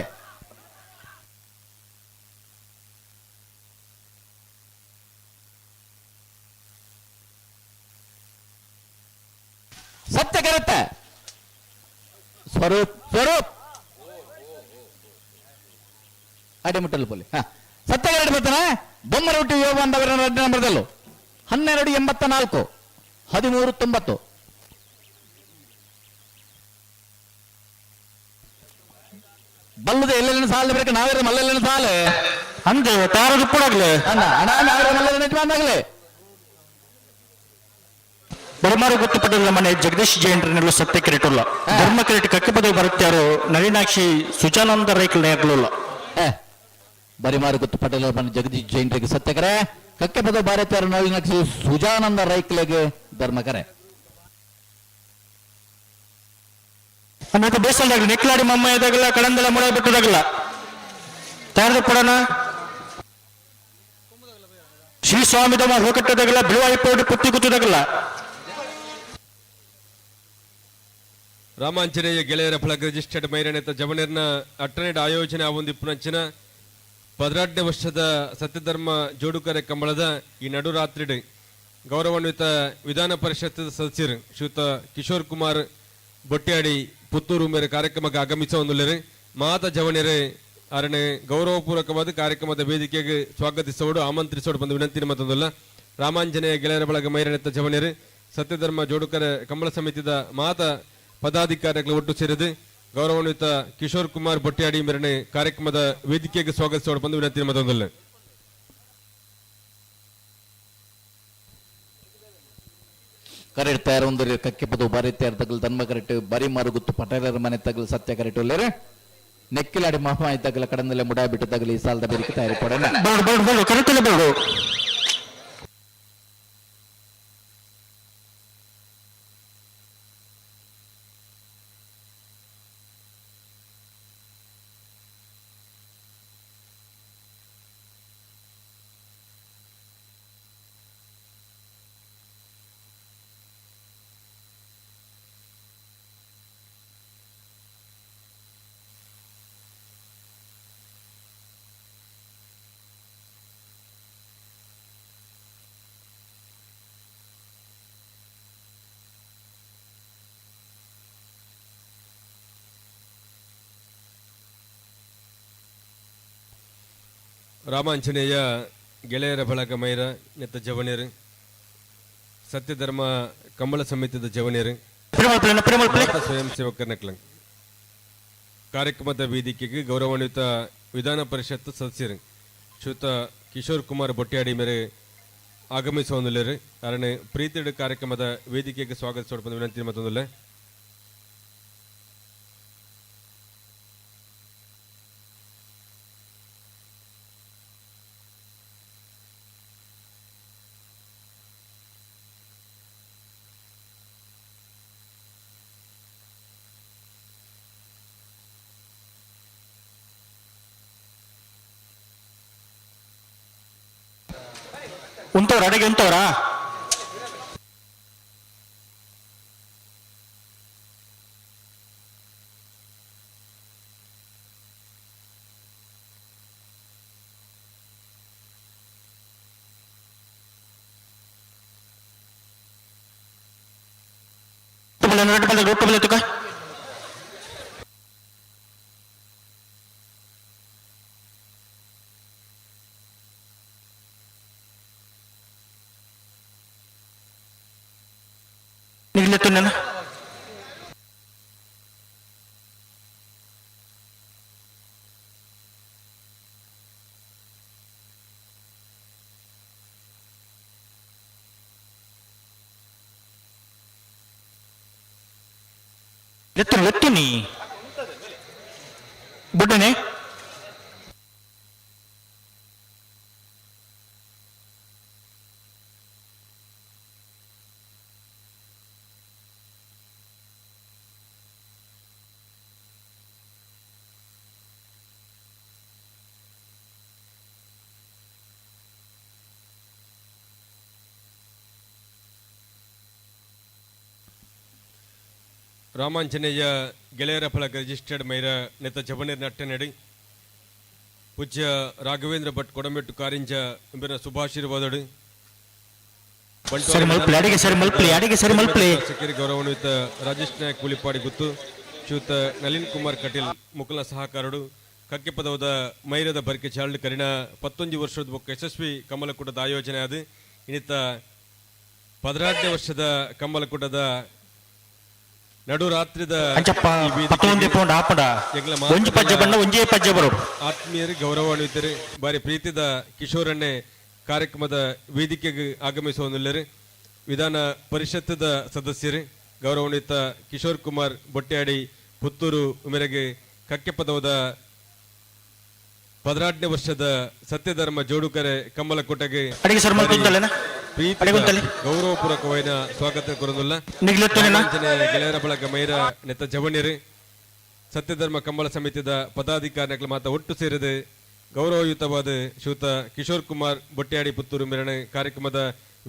S8: ಸತ್ಯಗರತ್ತೆ ಸ್ವರೂಪ್ ಸ್ವರೂಪ್ ಅಡೆ ಮುಟ್ಟಲು ಪೊಲಿ. ಸತ್ಯಗರಡಿ ಬರ್ತಾನೆ ಬೊಮ್ಮರೊಟ್ಟಿ ಯೋಗಂದವರ ನಂಬರ್ದಲ್ಲೂ 1284 1390. ಬಲ್ಲದ ಎಲ್ಲೆಲ್ಲ ಸಾಲ ಬೇಕು ನಾವೇ ಮಲ್ಲೆಲ್ಲ ಸಾಲ
S1: ಅಂದೆ ತಾರದು ಕೂಡಾಗ್ಲೆ
S8: ಅಣ್ಣ ಅಣ್ಣ ನಾವೇ ಮಲ್ಲೆಲ್ಲ ಯಜಮಾನಾಗ್ಲೆ.
S1: ಬರಿಮಾರು ಗೊತ್ತುಪಟ್ಟಿಲ್ಲ ಮನೆ ಜಗದೀಶ್ ಜೈನ್ರನ್ನೆಲ್ಲ ಸತ್ಯ ಕಿರೀಟುಲ್ಲ. ಧರ್ಮ ಕಿರೀಟ ಕಕ್ಕಪದವಿ ಬರುತ್ತಾರು ನಳಿನಾಕ್ಷಿ ಸುಜಾನಂದ ರೈಕಲ್ ನೇರ್ಲುಲ್ಲ.
S8: ಬರಿಮಾರು ಗುತ್ತು ಪಟೇಲ್ ಮನೆ ಜಗದೀಶ್ ಜೈನ್ರಿಗೆ ಸತ್ಯಕರೆ, ಕಕ್ಕೆ ಪದವು ಭಾರತೀಯರು ನಳಿನಾಕ್ಷಿ ಸುಜಾನಂದ ರೈಕ್ಲೆಗೆ ಧರ್ಮಕರೆ.
S1: ಅನ್ನೋದು ಬೇಸಲ್ದಾಗಲಿ ನೆಕ್ಲಾಡಿ ಮಮ್ಮ ಇದಾಗಲ್ಲ ಕಡಂದಲ ಮುಳೆ ಬಿಟ್ಟದಾಗಲ್ಲ ತಯಾರದ ಪಡೋಣ. ಶ್ರೀ ಸ್ವಾಮಿ ದಮ ಹೋಗಟ್ಟದಾಗಲ್ಲ ಬಿಳುವಾಯಿ ಪೌಡಿ ಪುತ್ತಿ ಗುತ್ತದಾಗಲ್ಲ.
S4: ರಾಮಾಂಜನೇಯ ಗೆಳೆಯರ ಫಲಕ ರಿಜಿಸ್ಟರ್ಡ್ ಮೈರಣೆತ ಜವನೇರ್ನ ಅಟ್ಟನೆಡ್ ಆಯೋಜನೆ ಆವೊಂದಿಪ್ಪುನಂಚಿನ 12ನೇ ವರ್ಷದ ಸತ್ಯಧರ್ಮ ಜೋಡುಕರೆ ಕಂಬಳದ ಈ ನಡುರಾತ್ರಿ ಗೌರವಾನ್ವಿತ ವಿಧಾನ ಪರಿಷತ್ ಸದಸ್ಯರು ಶ್ರೀಯುತ ಕಿಶೋರ್ ಕುಮಾರ್ ಬೊಟ್ಟ್ಯಾಡಿ ಪುತ್ತೂರು ಮೇರೆ ಕಾರ್ಯಕ್ರಮಕ್ಕೆ ಆಗಮಿಸುವಂದುಳ್ಳರು. ಮಾತ ಜವನೆರೆ ಅರಣೆ ಗೌರವಪೂರ್ವಕವಾದ ಕಾರ್ಯಕ್ರಮದ ವೇದಿಕೆಗೆ ಸ್ವಾಗತಿಸೋಡು ಆಮಂತ್ರಿಸೋಡು ಬಂದು ವಿನಂತಿ ಮತ್ತೊಂದಲ್ಲ. ರಾಮಾಂಜನೇಯ ಗೆಳೆಯರ ಬಳಗ ಮೈರಣೆತ್ತ ಜವನೆರೆ ಸತ್ಯಧರ್ಮ ಜೋಡುಕರೆ ಕಂಬಳ ಸಮಿತಿದ ಮಾತ ಪದಾಧಿಕಾರಿಗಳು ಒಟ್ಟು ಸೇರಿದೆ ಗೌರವಾನ್ವಿತ ಕಿಶೋರ್ ಕುಮಾರ್ ಬೊಟ್ಟ್ಯಾಡಿ ಮೇರಣೆ ಕಾರ್ಯಕ್ರಮದ ವೇದಿಕೆಗೆ ಸ್ವಾಗತಿಸೋಡು ಬಂದು ವಿನಂತಿ ಮತ್ತೊಂದಲ್ಲ.
S8: ಕರೆಕ್ಟ್ ತಯಾರು ಒಂದು ಕಕ್ಕೆ ಪದವು ಬಾರಿ ತಯಾರು ತಗಲ್ ಧರ್ಮ ಕರೆಕ್ಟ್ ಬರಿ ಮಾರುಗುತ್ತು ಪಟೇಲರ ಮನೆ ತಗಲ್ ಸತ್ಯ ಕರೆಕ್ಟ್ ಒಳ್ಳೆರೆ ನೆಕ್ಕಿಲಾಡಿ ಮಹಾಮಾಯಿ ತಗಲ ಕಡಂದಲೆ ಮುಡಾ ಬಿಟ್ಟು ತಗಲಿ ಈ ಸಾಲದ ಬೇಡಿಕೆ ತಯಾರಿ ಕೊಡೋಣ.
S1: ಬೇಡ ಬೇಡ ಬೇಡ ಕರೆಕ್ಟ್ ಬೇಡ.
S4: ರಾಮಾಂಜನೇಯ ಗೆಳೆಯರ ಬಳಗ ಮೈರ ನೆತ್ತ ಜವನೇರು ಸತ್ಯಧರ್ಮ ಕಂಬಳ ಸಮಿತಿದ ಜವನೇರು ಸ್ವಯಂ ಸೇವಕರ ನಕ್ಲಂಗ್ ಕಾರ್ಯಕ್ರಮದ ವೇದಿಕೆಗೆ ಗೌರವಾನ್ವಿತ ವಿಧಾನ ಪರಿಷತ್ ಸದಸ್ಯರು ಶ್ರೀಯುತ ಕಿಶೋರ್ ಕುಮಾರ್ ಬೊಟ್ಟ್ಯಾಡಿ ಮೇರೆ ಆಗಮಿಸುವಂದುಳ್ಳರು. ಅರಣೆ ಪ್ರೀತಿಡು ಕಾರ್ಯಕ್ರಮದ ವೇದಿಕೆಗೆ ಸ್ವಾಗತಿಸೋಡು ವಿನಂತಿ ಮತ್ತೊಂದುಲ್ಲೆ.
S1: ಉಂತವ್ರ ಅಡಿಗೆ ಉಂತವ್ರಾ? ರೊಟ್ಟಿ ತುಕ. ನಿಗ್ಲೆತ್ತು ಲೆತ್ತು ಲೆತ್ತು ನೀ ಬುಡ್ಡನೆ.
S4: ರಾಮಾಂಜನೇಯ ಗೆಳೆಯರ ಫಲಕ ರಿಜಿಸ್ಟರ್ಡ್ ಮೈರ ನೆತ್ತ ಜವನೇರ್ ನಟ್ಟೆನಡಿ ಪೂಜ್ಯ ರಾಘವೇಂದ್ರ ಭಟ್ ಕೊಡಮೆಟ್ಟು ಕಾರಿಂಜ ಎಂಬನ ಶುಭಾಶೀರ್ವಾದಡು.
S1: ಸರಿ ಮಲ್ಪಲಿ, ಅಡಿಗೆ ಸರಿ ಮಲ್ಪಲಿ, ಅಡಿಗೆ ಸರಿ ಮಲ್ಪಲಿ.
S4: ಸಕಿರಿ ಗೌರವಾನ್ವಿತ ರಾಜೇಶ್ ನಾಯಕ್ ಕುಳಿಪಾಡಿ ಗುತ್ತು ಶ್ರೀಯುತ ನಳಿನ್ ಕುಮಾರ್ ಕಟೀಲ್ ಮುಕುಲ ಸಹಕಾರಡು ಕಕ್ಕೆಪದವದ ಮೈರದ ಬರ್ಕೆ ಚಾಲ್ಡ್ ಕರಿಣ 19 ವರ್ಷದ ಬೊಕ್ಕ ಯಶಸ್ವಿ ಕಮಲಕೂಟದ ಆಯೋಜನೆ ಅದು ಇನ್ನಿತ 16ನೇ ವರ್ಷದ ಕಮಲಕೂಟದ ನಡುರಾತ್ರಿದ ಆತ್ಮೀಯರು ಗೌರವಾನ್ವಿತರು ಬಾರಿ ಪ್ರೀತಿದ ಕಿಶೋರನ್ನೇ ಕಾರ್ಯಕ್ರಮದ ವೇದಿಕೆಗೆ ಆಗಮಿಸುವಂದುಳ್ಳರು. ವಿಧಾನ ಪರಿಷತ್ತದ ಸದಸ್ಯರು ಗೌರವಾನ್ವಿತ ಕಿಶೋರ್ ಕುಮಾರ್ ಬೊಟ್ಟ್ಯಾಡಿ ಪುತ್ತೂರು ಮೇರೆಗೆ ಕಕ್ಕೆಪದವದ 12ನೇ ವರ್ಷದ ಸತ್ಯಧರ್ಮ ಜೋಡುಕರೆ ಕಮ್ಮಲಕೋಟೆಗೆ
S1: ಅಡಿಗೆ ಸರ್ ಮಲ್ತೊಂದಲ್ಲೇನಾ?
S4: ಪ್ರೀತಿ
S1: ಅಡಿಗುಂತಲೆ?
S4: ಗೌರವಪೂರ್ವಕವಾದ ಸ್ವಾಗತ ಕೊರೊಂದುಲ್ಲ.
S1: ನಿಗ್ಲೆತ್ತೊನೆನಾ?
S4: ಗೆಳೆಯರ ಬಳಗ ಮೈರ ನೆತ್ತ ಜವಣಿರು ಸತ್ಯಧರ್ಮ ಕಂಬಳ ಸಮಿತಿದ ಪದಾಧಿಕಾರಿಗಳ ಮಾತ ಒಟ್ಟು ಸೇರಿದೆ ಗೌರವಯುತವಾದ ಶ್ರೀಯುತ ಕಿಶೋರ್ ಕುಮಾರ್ ಬೊಟ್ಟ್ಯಾಡಿ ಪುತ್ತೂರು ಮೇರಣ ಕಾರ್ಯಕ್ರಮದ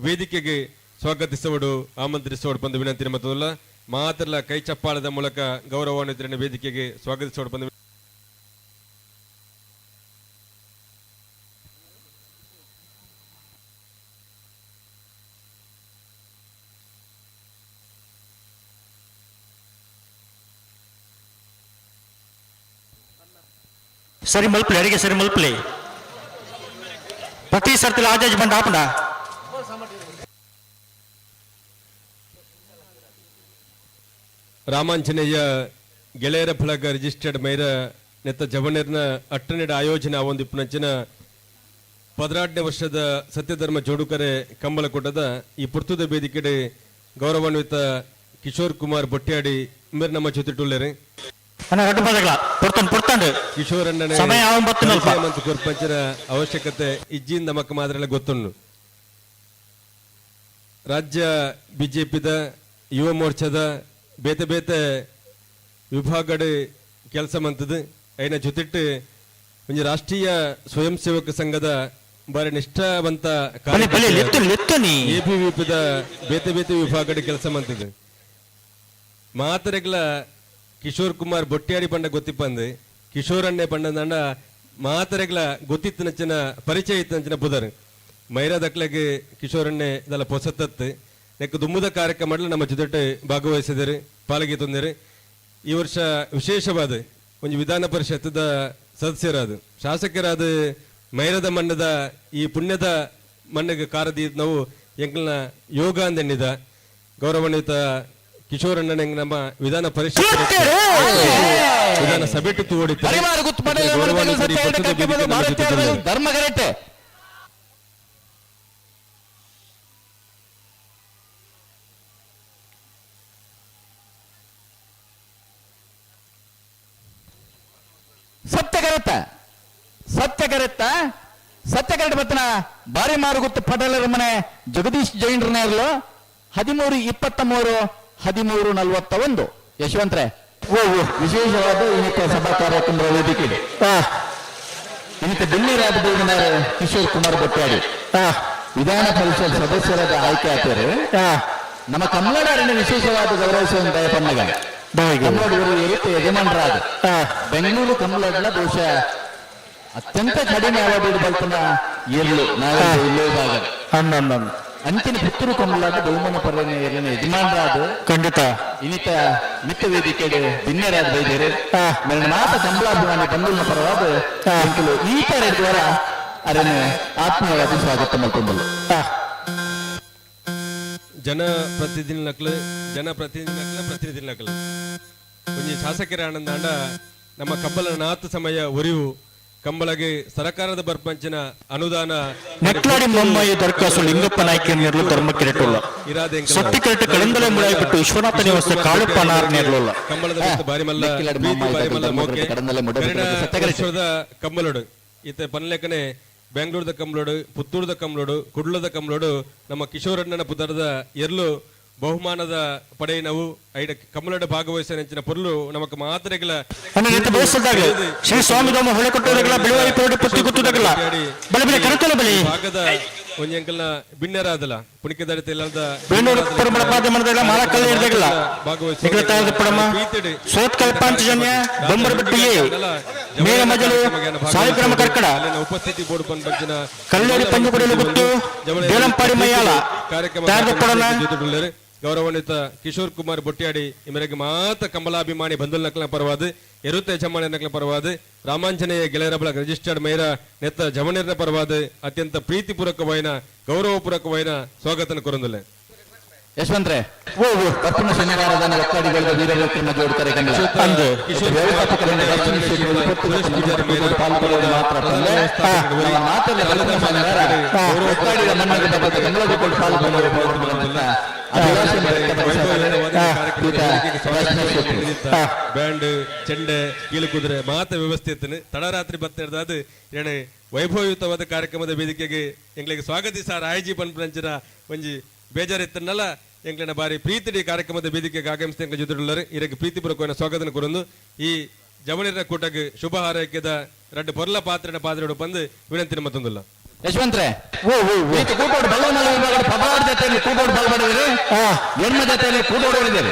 S4: ವೇದಿಕೆಗೆ ಸ್ವಾಗತಿಸುವಡು ಆಮಂತ್ರಿಸುವಡು ಬಂದು ವಿನಂತಿ ಮತ್ತಲ್ಲ ಮಾತ್ರಲ್ಲ ಕೈ ಚಪ್ಪಾಳದ ಮೂಲಕ ಗೌರವಾನ್ವಿತರನ್ನ ವೇದಿಕೆಗೆ ಸ್ವಾಗತಿಸುವಡು ಬಂದು.
S1: ಸರಿ ಮಲ್ಪಲೆ, ಅಡಿಗೆ ಸರಿ ಮಲ್ಪಲೆ. ಪ್ರತಿ ಸರ್ತಿ ಆಜಾಜ್ ಬಂಡ ಆಪಂಡ.
S4: ರಾಮಾಂಜನೇಯ ಗೆಳೆಯರ ಫಲಕ ರಿಜಿಸ್ಟರ್ಡ್ ಮೈರ ನೆತ್ತ ಜವನೇರ್ನ ಅಟ್ಟನೆಡ ಆಯೋಜನೆ ಒಂದು ಇಪ್ಪನಂಚಿನ 12ನೇ ವರ್ಷದ ಸತ್ಯಧರ್ಮ ಜೋಡುಕರೆ ಕಂಬಲಕೋಟದ ಈ ಪುರ್ತುದ ವೇದಿಕೆಡೆ ಗೌರವಾನ್ವಿತ ಕಿಶೋರ್ ಕುಮಾರ್ ಬೊಟ್ಟ್ಯಾಡಿ ಮೇರ್ ನಮ್ಮ ಜೊತೆಟುಲ್ಲೇರು.
S1: ಅಣ್ಣ ರಡ್ಡು ಪದಗಳ ಪೊರ್ತಂಡ್ ಪೊರ್ತಂಡ್
S4: ಕಿಶೋರ್ ಅಣ್ಣನೇ
S1: ಸಮಯ ಆವಂಬತ್ತು
S4: ಪರಿಚಯ ಮತ್ತು ಕೊರ್ಪಂಚನ ಅವಶ್ಯಕತೆ ಇಜ್ಜಿಂದ ನಮಕ್ ಮಾತ್ರ ಗೊತ್ತುಂಡು. ರಾಜ್ಯ ಬಿಜೆಪಿದ ಯುವ ಮೋರ್ಚಾದ ಬೇತೆ ಬೇತೆ ವಿಭಾಗಡೆ ಕೆಲಸ ಮಂತದ್ದು ಐನ ಜೊತೆಟ್ಟು ಒಂಜಿ ರಾಷ್ಟ್ರೀಯ ಸ್ವಯಂ ಸೇವಕ ಸಂಘದ ಬಾರಿ ನಿಷ್ಠಾವಂತ ಎಬಿವಿಪಿದ ಬೇತೆ ಬೇತೆ ವಿಭಾಗಡೆ ಕೆಲಸ ಮಂತದ್ದು ಮಾತರೆಗ್ಲ ಕಿಶೋರ್ ಕುಮಾರ್ ಬೊಟ್ಟ್ಯಾಡಿ ಪಂಡ ಗೊತ್ತಿಪ್ಪಂದು ಕಿಶೋರ್ ಅಣ್ಣೆ ಪಂಡ ಮಾತರೆಗ್ಲ ಗೊತ್ತಿತ್ತನಂಚಿನ ಪರಿಚಯ ಇತ್ತನಂಚಿನ ಬುದರ್ ಮೈರಾದಕ್ಲೆಗೆ ಕಿಶೋರ್ ಅಣ್ಣೆ ಇದೆಲ್ಲ ಪೊಸತ್ತತ್ತು ನೆಕ್ ದುಮ್ಮುದ ಕಾರ್ಯಕ್ರಮ ನಮ್ಮ ಜೊತೆ ಭಾಗವಹಿಸಿದರು ಪಾಲ್ಗೆ ತಂದರು. ಈ ವರ್ಷ ವಿಶೇಷವಾದ ಒಂದು ವಿಧಾನ ಪರಿಷತ್ತದ ಸದಸ್ಯರಾದ ಶಾಸಕರಾದ ಮೈರದ ಮಣ್ಣದ ಈ ಪುಣ್ಯದ ಮಣ್ಣಿಗೆ ಕಾರದಿ ನಾವು ಎಂಕಲ್ನ ಯೋಗ ಅಂದೆಣ್ಣಿದ ಗೌರವಾನ್ವಿತ ಕಿಶೋರ್ ಅಣ್ಣನ ನಮ್ಮ ವಿಧಾನ ಪರಿಷತ್ ವಿಧಾನ ಸಭೆ
S8: ಧರ್ಮಗರೆಟ್ಟೆ ಸತ್ಯಗರೆತ್ತ ಸತ್ಯಗರೆತ್ತ ಸತ್ಯಗರೆಟ್ಟ ಬತ್ತನ ಬಾರಿ ಮಾರುಗುತ್ತು ಪಟೇಲರ ಮನೆ ಜಗದೀಶ್ ಜೈನ್ರನೇರ್ಲು 13:23 13:41. ಯಶವಂತ್ರೆ, ವಿಶೇಷವಾದ ಇನ್ನಿತ ಸಭಾ ಕಾರ್ಯಕ್ರಮದ ವೇದಿಕೆ ಇದೆ. ಇನ್ನಿತ ದಿಲ್ಲಿ ರಾಜಭವನ ಕಿಶೋರ್ ಕುಮಾರ್ ಬೊಟ್ಟ್ಯಾಡಿ ವಿಧಾನ ಪರಿಷತ್ ಸದಸ್ಯರಾದ ಆಯ್ಕೆ ಆಗ್ತಾರೆ. ನಮ್ಮ ಕನ್ನಡ ವಿಶೇಷವಾದ ಗೌರವಿಸುವ ದಯಪನ್ನಗ ಕನ್ನಡಿಗರು ಎರಿತ ಯಜಮಾನರಾದ ಬೆಂಗಳೂರು ಕನ್ನಡ ಬಹುಶಃ ಅತ್ಯಂತ ಕಡಿಮೆ ಅವಧಿ ಬಲ್ತನ ಎಲ್ಲು ನಾವು ಇಲ್ಲೇ ಭಾಗ ಅಂಚಿನ ಪುತ್ತೂರು ಕಮಲಾದ ಬಹುಮಾನ ಪರ್ವನ ಎರಡನೇ ಯಜಮಾನರಾದ
S1: ಖಂಡಿತ
S8: ಇನ್ನಿತ ಮಿತ್ತ ವೇದಿಕೆ ಬಿನ್ನೆರಾದ ಬೈದೇರು ಮಾತ ಕಮಲಾಭಿಮಾನಿ ಬಂಧುವಿನ ಪರವಾದ ಈ ತರ ದ್ವಾರ ಅದನ್ನು ಆತ್ಮೀಯವಾದ ಸ್ವಾಗತ ಮಾಡ್ಕೊಂಡಲ್ಲ.
S4: ಜನಪ್ರತಿನಿಧಿ ನಕಲು ಜನಪ್ರತಿನಿಧಿ ನಕಲ ಪ್ರತಿನಿಧಿ ನಕಲು ಒಂಜಿ ಶಾಸಕರ ಆನಂದಾಂಡ ನಮ್ಮ ಕಬ್ಬಲ ನಾತ್ ಸಮಯ ಒರಿವು ಕಂಬಳಗೆ ಸರ್ಕಾರದ ಬರ್ಪಂಚಿನ ಅನುದಾನ
S1: ನೆಟ್ಲಾಡಿ ಮೊಮ್ಮಾಯಿ ದರ್ಕಾಸು ಲಿಂಗಪ್ಪ ನಾಯ್ಕ ನೇರಲು ಧರ್ಮ ಕಿರಟುಲ್ಲ ಸತ್ತಿ ಕರೆಟ್ ಕಳಿಂದಲೇ ಮುಳಾಯ್ಬಿಟ್ಟು ವಿಶ್ವನಾಥ ನಿವಾಸ ಕಾಳುಪ್ಪ ನಾರ್ ನೇರಲುಲ್ಲ.
S4: ಕಂಬಳದ ಬಾರಿ ಮಲ್ಲ ಬಾರಿ ಮಲ್ಲ ಮೋಕೆ ವರ್ಷದ ಕಂಬಲೋಡು ಈತ ಪನ್ಲೇಕನೆ ಬೆಂಗಳೂರದ ಕಂಬಳೋಡು ಪುತ್ತೂರದ ಕಂಬಳೋಡು ಕುಡ್ಲದ ಕಂಬಳೋಡು ನಮ್ಮ ಕಿಶೋರಣ್ಣನ ಪುದರದ ಎರ್ಲು ಬಹುಮಾನದ ಪಡೆಯಿನವು ಐಡ ಕಮಲಡ ಭಾಗವಹಿಸಿದ ಪೊರ್ಲು ನಮಕ್ ಮಾತ್ರೆಗಳ
S1: ಶ್ರೀ ಸ್ವಾಮಿ
S4: ಭಾಗದ ಒಂಜಿ ಅಂಕಲ್ನ ಬಿಣ್ಣರಾದಲ ಪುಣಿಕೆದಾಡಿತ ಇಲ್ಲದ ಉಪಸ್ಥಿತಿ ಬೋರ್ಡ್ ಪಂಚಿನ
S1: ಕಲ್ಲೇರಿ ಪಂಜುಗುಡಿಲು ಗುತ್ತು ದೇಲಂಪಾಡಿ ಮಯ್ಯಾಲ
S4: ಕಾರ್ಯಕ್ರಮ ಗೌರವಾನ್ವಿತ ಕಿಶೋರ್ ಕುಮಾರ್ ಬೊಟ್ಟ್ಯಾಡಿ ಈ ಮೇರೆಗೆ ಮಾತ ಕಮಲಾಭಿಮಾನಿ ಬಂಧುಲ್ ನಕಲ ಪರವಾದ ಎರುತ್ತ ಯಜಮಾನ ನಕಲ ಪರವಾದ ರಾಮಾಂಜನೇಯ ಗೆಳೆಯರ ಬಳಗ ರಿಜಿಸ್ಟರ್ಡ್ ಮೈರ ನೆತ್ತ ಜಮನೇರ್ನ ಪರವಾದ ಅತ್ಯಂತ ಪ್ರೀತಿಪೂರ್ವಕವಾಯಿನ ಗೌರವಪೂರ್ವಕವಾಯಿನ ಸ್ವಾಗತನ ಕೊರಂದುಲ್ಲೆ.
S8: ಯಶವಂತ್ರೆ, ಕಪ್ಪನ ಶನಿವಾರದ ಒತ್ತಾಡಿಗಳ ವೀರವಿಕ್ರಮ ಜೋಡ್ತಾರೆ ಕಂಬಳ. ವ್ಯವಸ್ಥಾಪಕರಿಂದ ದರ್ಶನ ಶೆಟ್ಟಿ ಪೊತ್ತು ಪಾಲ್ಗೊಳ್ಳುವುದು ಮಾತ್ರ ಅಲ್ಲ. ನಮ್ಮ ಮಾತಲ್ಲಿ ಕಪ್ಪನ ಶನಿವಾರ ಒತ್ತಾಡಿದ ಮಣ್ಣಿಗೆ ಬಂದ ಕಂಬಳದ ಕೊಟ್ಟು ಪಾಲ್ಗೊಳ್ಳುವ ಅಭಿಲಾಷೆಯನ್ನು ವ್ಯಕ್ತಪಡಿಸಿದ್ದಾರೆ. ಈತ ದರ್ಶನ ಶೆಟ್ಟಿ.
S4: ಬ್ಯಾಂಡ್ ಚೆಂಡೆ ಕೀಲು ಕುದುರೆ ಮಾತ ವ್ಯವಸ್ಥೆ ಇತ್ತನೆ. ತಡರಾತ್ರಿ ಬತ್ತಿರ್ದಾದ ಏಣೆ ವೈಭವಯುತವಾದ ಕಾರ್ಯಕ್ರಮದ ವೇದಿಕೆಗೆ ಎಂಗ್ಲಿಗೆ ಸ್ವಾಗತಿಸಾರ ಆಯ್ಜಿ ಪನ್ಪಂಚಿನ ಒಂಜಿ ಬೇಜಾರಿತ್ತನ್ನಲ್ಲ ಎಂಗ್ಲಿನ ಬಾರಿ ಪ್ರೀತಿಡಿ ಕಾರ್ಯಕ್ರಮದ ವೇದಿಕೆಗೆ ಆಗಮಿಸಿದ ಎಂಗ್ಲ ಜೊತೆಡುಳ್ಳರು ಇರಕ್ಕೆ ಪ್ರೀತಿಪೂರ್ವಕವಾದ ಸ್ವಾಗತ ಕೊರೊಂದು ಈ ಜವಳಿರ ಕೂಟಕ್ಕೆ ಶುಭ ಹಾರೈಕೆದ ರಡ್ಡು ಪೊರ್ಲ ಪಾತ್ರನ ಪಾತ್ರೆಡು ಬಂದು ವಿನಂತಿ ಮತ್ತೊಂದಿಲ್ಲ.
S8: ಯಶವಂತ್ರೆ, ಈತ ಕೂಟೋಡು ಬಲ್ಲಮಲ್ಲ ವಿಭಾಗದ ಪ್ರಭಾವ ಜೊತೆಯಲ್ಲಿ ಕೂಟೋಡು ಬಲ್ ಮಾಡಿದಿರಿ, ಎಣ್ಮ ಜೊತೆಯಲ್ಲಿ ಕೂಟೋಡು ಹೊಡಿದಿರಿ.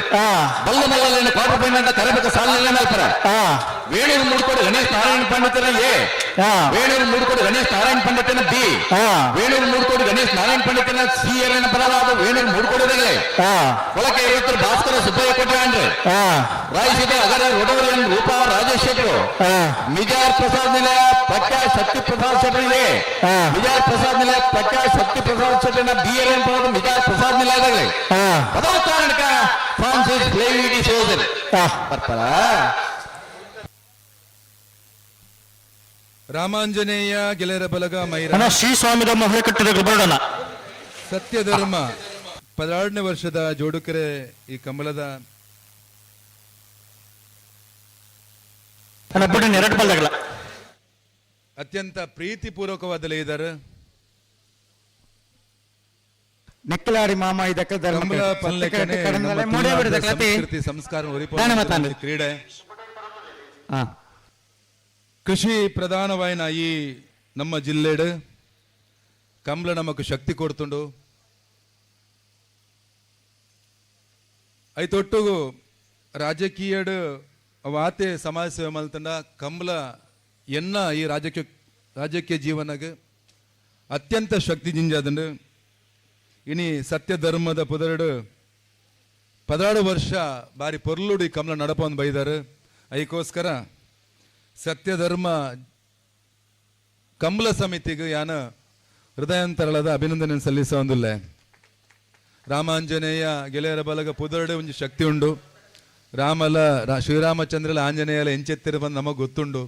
S8: ಬಲ್ಲಮಲ್ಲಲ್ಲಿ ಕ್ವಾರ್ಟರ್ ಫೈನಲ್ ಅಂತ ಕರೆಬೇಕ ಸಾಲಿನ ಮೇಲ್ಪರ. ವೇಣೂರು ಮೂಡ್ಕೋಡು ಗಣೇಶ್ ನಾರಾಯಣ ಪಂಡಿತನ ಎ, ವೇಣೂರು ಮೂಡ್ಕೋಡು ಗಣೇಶ್ ನಾರಾಯಣ ಪಂಡಿತನ ಬಿ, ವೇಣೂರು ಮೂಡ್ಕೋಡು ಗಣೇಶ್ ನಾರಾಯಣ ಪಂಡಿತನ ಸಿ ಎರನ ಪರವಾದ ವೇಣೂರು ಮೂಡ್ಕೋಡಿದಾಗಲೇ. ಕೊಳಕೆ 50 ಭಾಸ್ಕರ ಸುಬ್ಬಯ್ಯ ಕೋಟ್ಯಾಂಡ್ರೆ, ರಾಯಿಸಿದ ಅಗರ ರೋಟವರಿಯನ್ ರೂಪಾ ರಾಜೇಶ್ ಶೆಟ್ಟರು, ಮಿಜಾರ್ ಪ್ರಸಾದ್ ನಿಲಯ ಪ್ರಖ್ಯಾತ್ ಶಕ್ತಿ ಪ್ರಸಾದ್ ಶೆಟ್ಟರ್ ಇದೆ. ಮಿಜಾರ್ ಪ್ರಸಾದ್ ನಿಲಯ ಪ್ರಖ್ಯಾತ್ ಶಕ್ತಿ ಪ್ರಸಾದ್ ಶೆಟ್ಟರ್ನ ಬಿ ಎಲ್ ಎನ್ ಪರದ ಮಿಜಾರ್ ಪ್ರಸಾದ್ ನಿಲಯದಾಗಲೇ. ಪದವ ಕಾರಣಕ ಫ್ರಾನ್ಸಿಸ್ ಫ್ಲೇವಿ ಡಿ ಸೋಜರ್ ಪರ್ಪರ.
S16: ರಾಮಾಂಜನೇಯ ಗೆಳೆಯರ ಬಲಗ ಮೈರ
S1: ಅಣ್ಣ, ಶ್ರೀ ಸ್ವಾಮಿದ ಮಹಳೆ ಕಟ್ಟಿದ ಬರೋಣ.
S16: ಸತ್ಯಧರ್ಮ 12ನೇ ವರ್ಷದ ಜೋಡುಕೆರೆ ಈ ಕಮಲದ
S1: ಅಣ್ಣ ಬಿಡೋಣ ಎರಡು ಬಲ್ದಾಗಲ್ಲ.
S16: ಅತ್ಯಂತ ಪ್ರೀತಿಪೂರ್ವಕವಾದ ಇದ್ದಾರೆ.
S7: ನೆಕ್ಕಲಾರಿ ಮಾಮ ಇದಕ್ಕೆ ಧರ್ಮ
S16: ಕಮಲ ಪಲ್ಲೆಕನೆ ನಮ್ಮ ತುಳುನಾಡಿನ ಸಂಸ್ಕೃತಿ ಸಂಸ್ಕಾರ ಒರಿಪುವ ಕ್ರೀಡೆ. ಕೃಷಿ ಪ್ರಧಾನವಾಯಿನ ಈ ನಮ್ಮ ಜಿಲ್ಲೆಡು ಕಮಲ ನಮಕ್ ಶಕ್ತಿ ಕೊಡ್ತುಂಡು. ಐತೊಟ್ಟುಗು ರಾಜಕೀಯಡು ವಾತೆ ಸಮಾಜ ಸೇವೆ ಮಲ್ತಂಡ ಕಮಲ ಎನ್ನ ಈ ರಾಜಕೀಯ ಜೀವನಗ ಅತ್ಯಂತ ಶಕ್ತಿ ಜಿಂಜಾದಂಡು. ಇನಿ ಸತ್ಯ ಧರ್ಮದ ಪುದರಡು 16 ವರ್ಷ ಬಾರಿ ಪೊರ್ಲುಡು ಈ ಕಮಲ ನಡಪೊಂದು ಬೈದಾರು. ಐಕೋಸ್ಕರ ಸತ್ಯಧರ್ಮ ಕಮಲ ಸಮಿತಿಗೆ ಯಾನ ಹೃದಯಾಂತರಳದ ಅಭಿನಂದನೆ ಸಲ್ಲಿಸೊಂದುಲ್ಲೆ. ರಾಮಾಂಜನೇಯ ಗೆಳೆಯರ ಬಲಗ ಪುದರಡು ಒಂಜಿ ಶಕ್ತಿ ಉಂಡು. ರಾಮಲ ಶ್ರೀರಾಮಚಂದ್ರಲ ಆಂಜನೇಯಲ ಎಂಚೆತ್ತಿರ ಬಂದು ನಮಗೆ ಗೊತ್ತುಂಡು.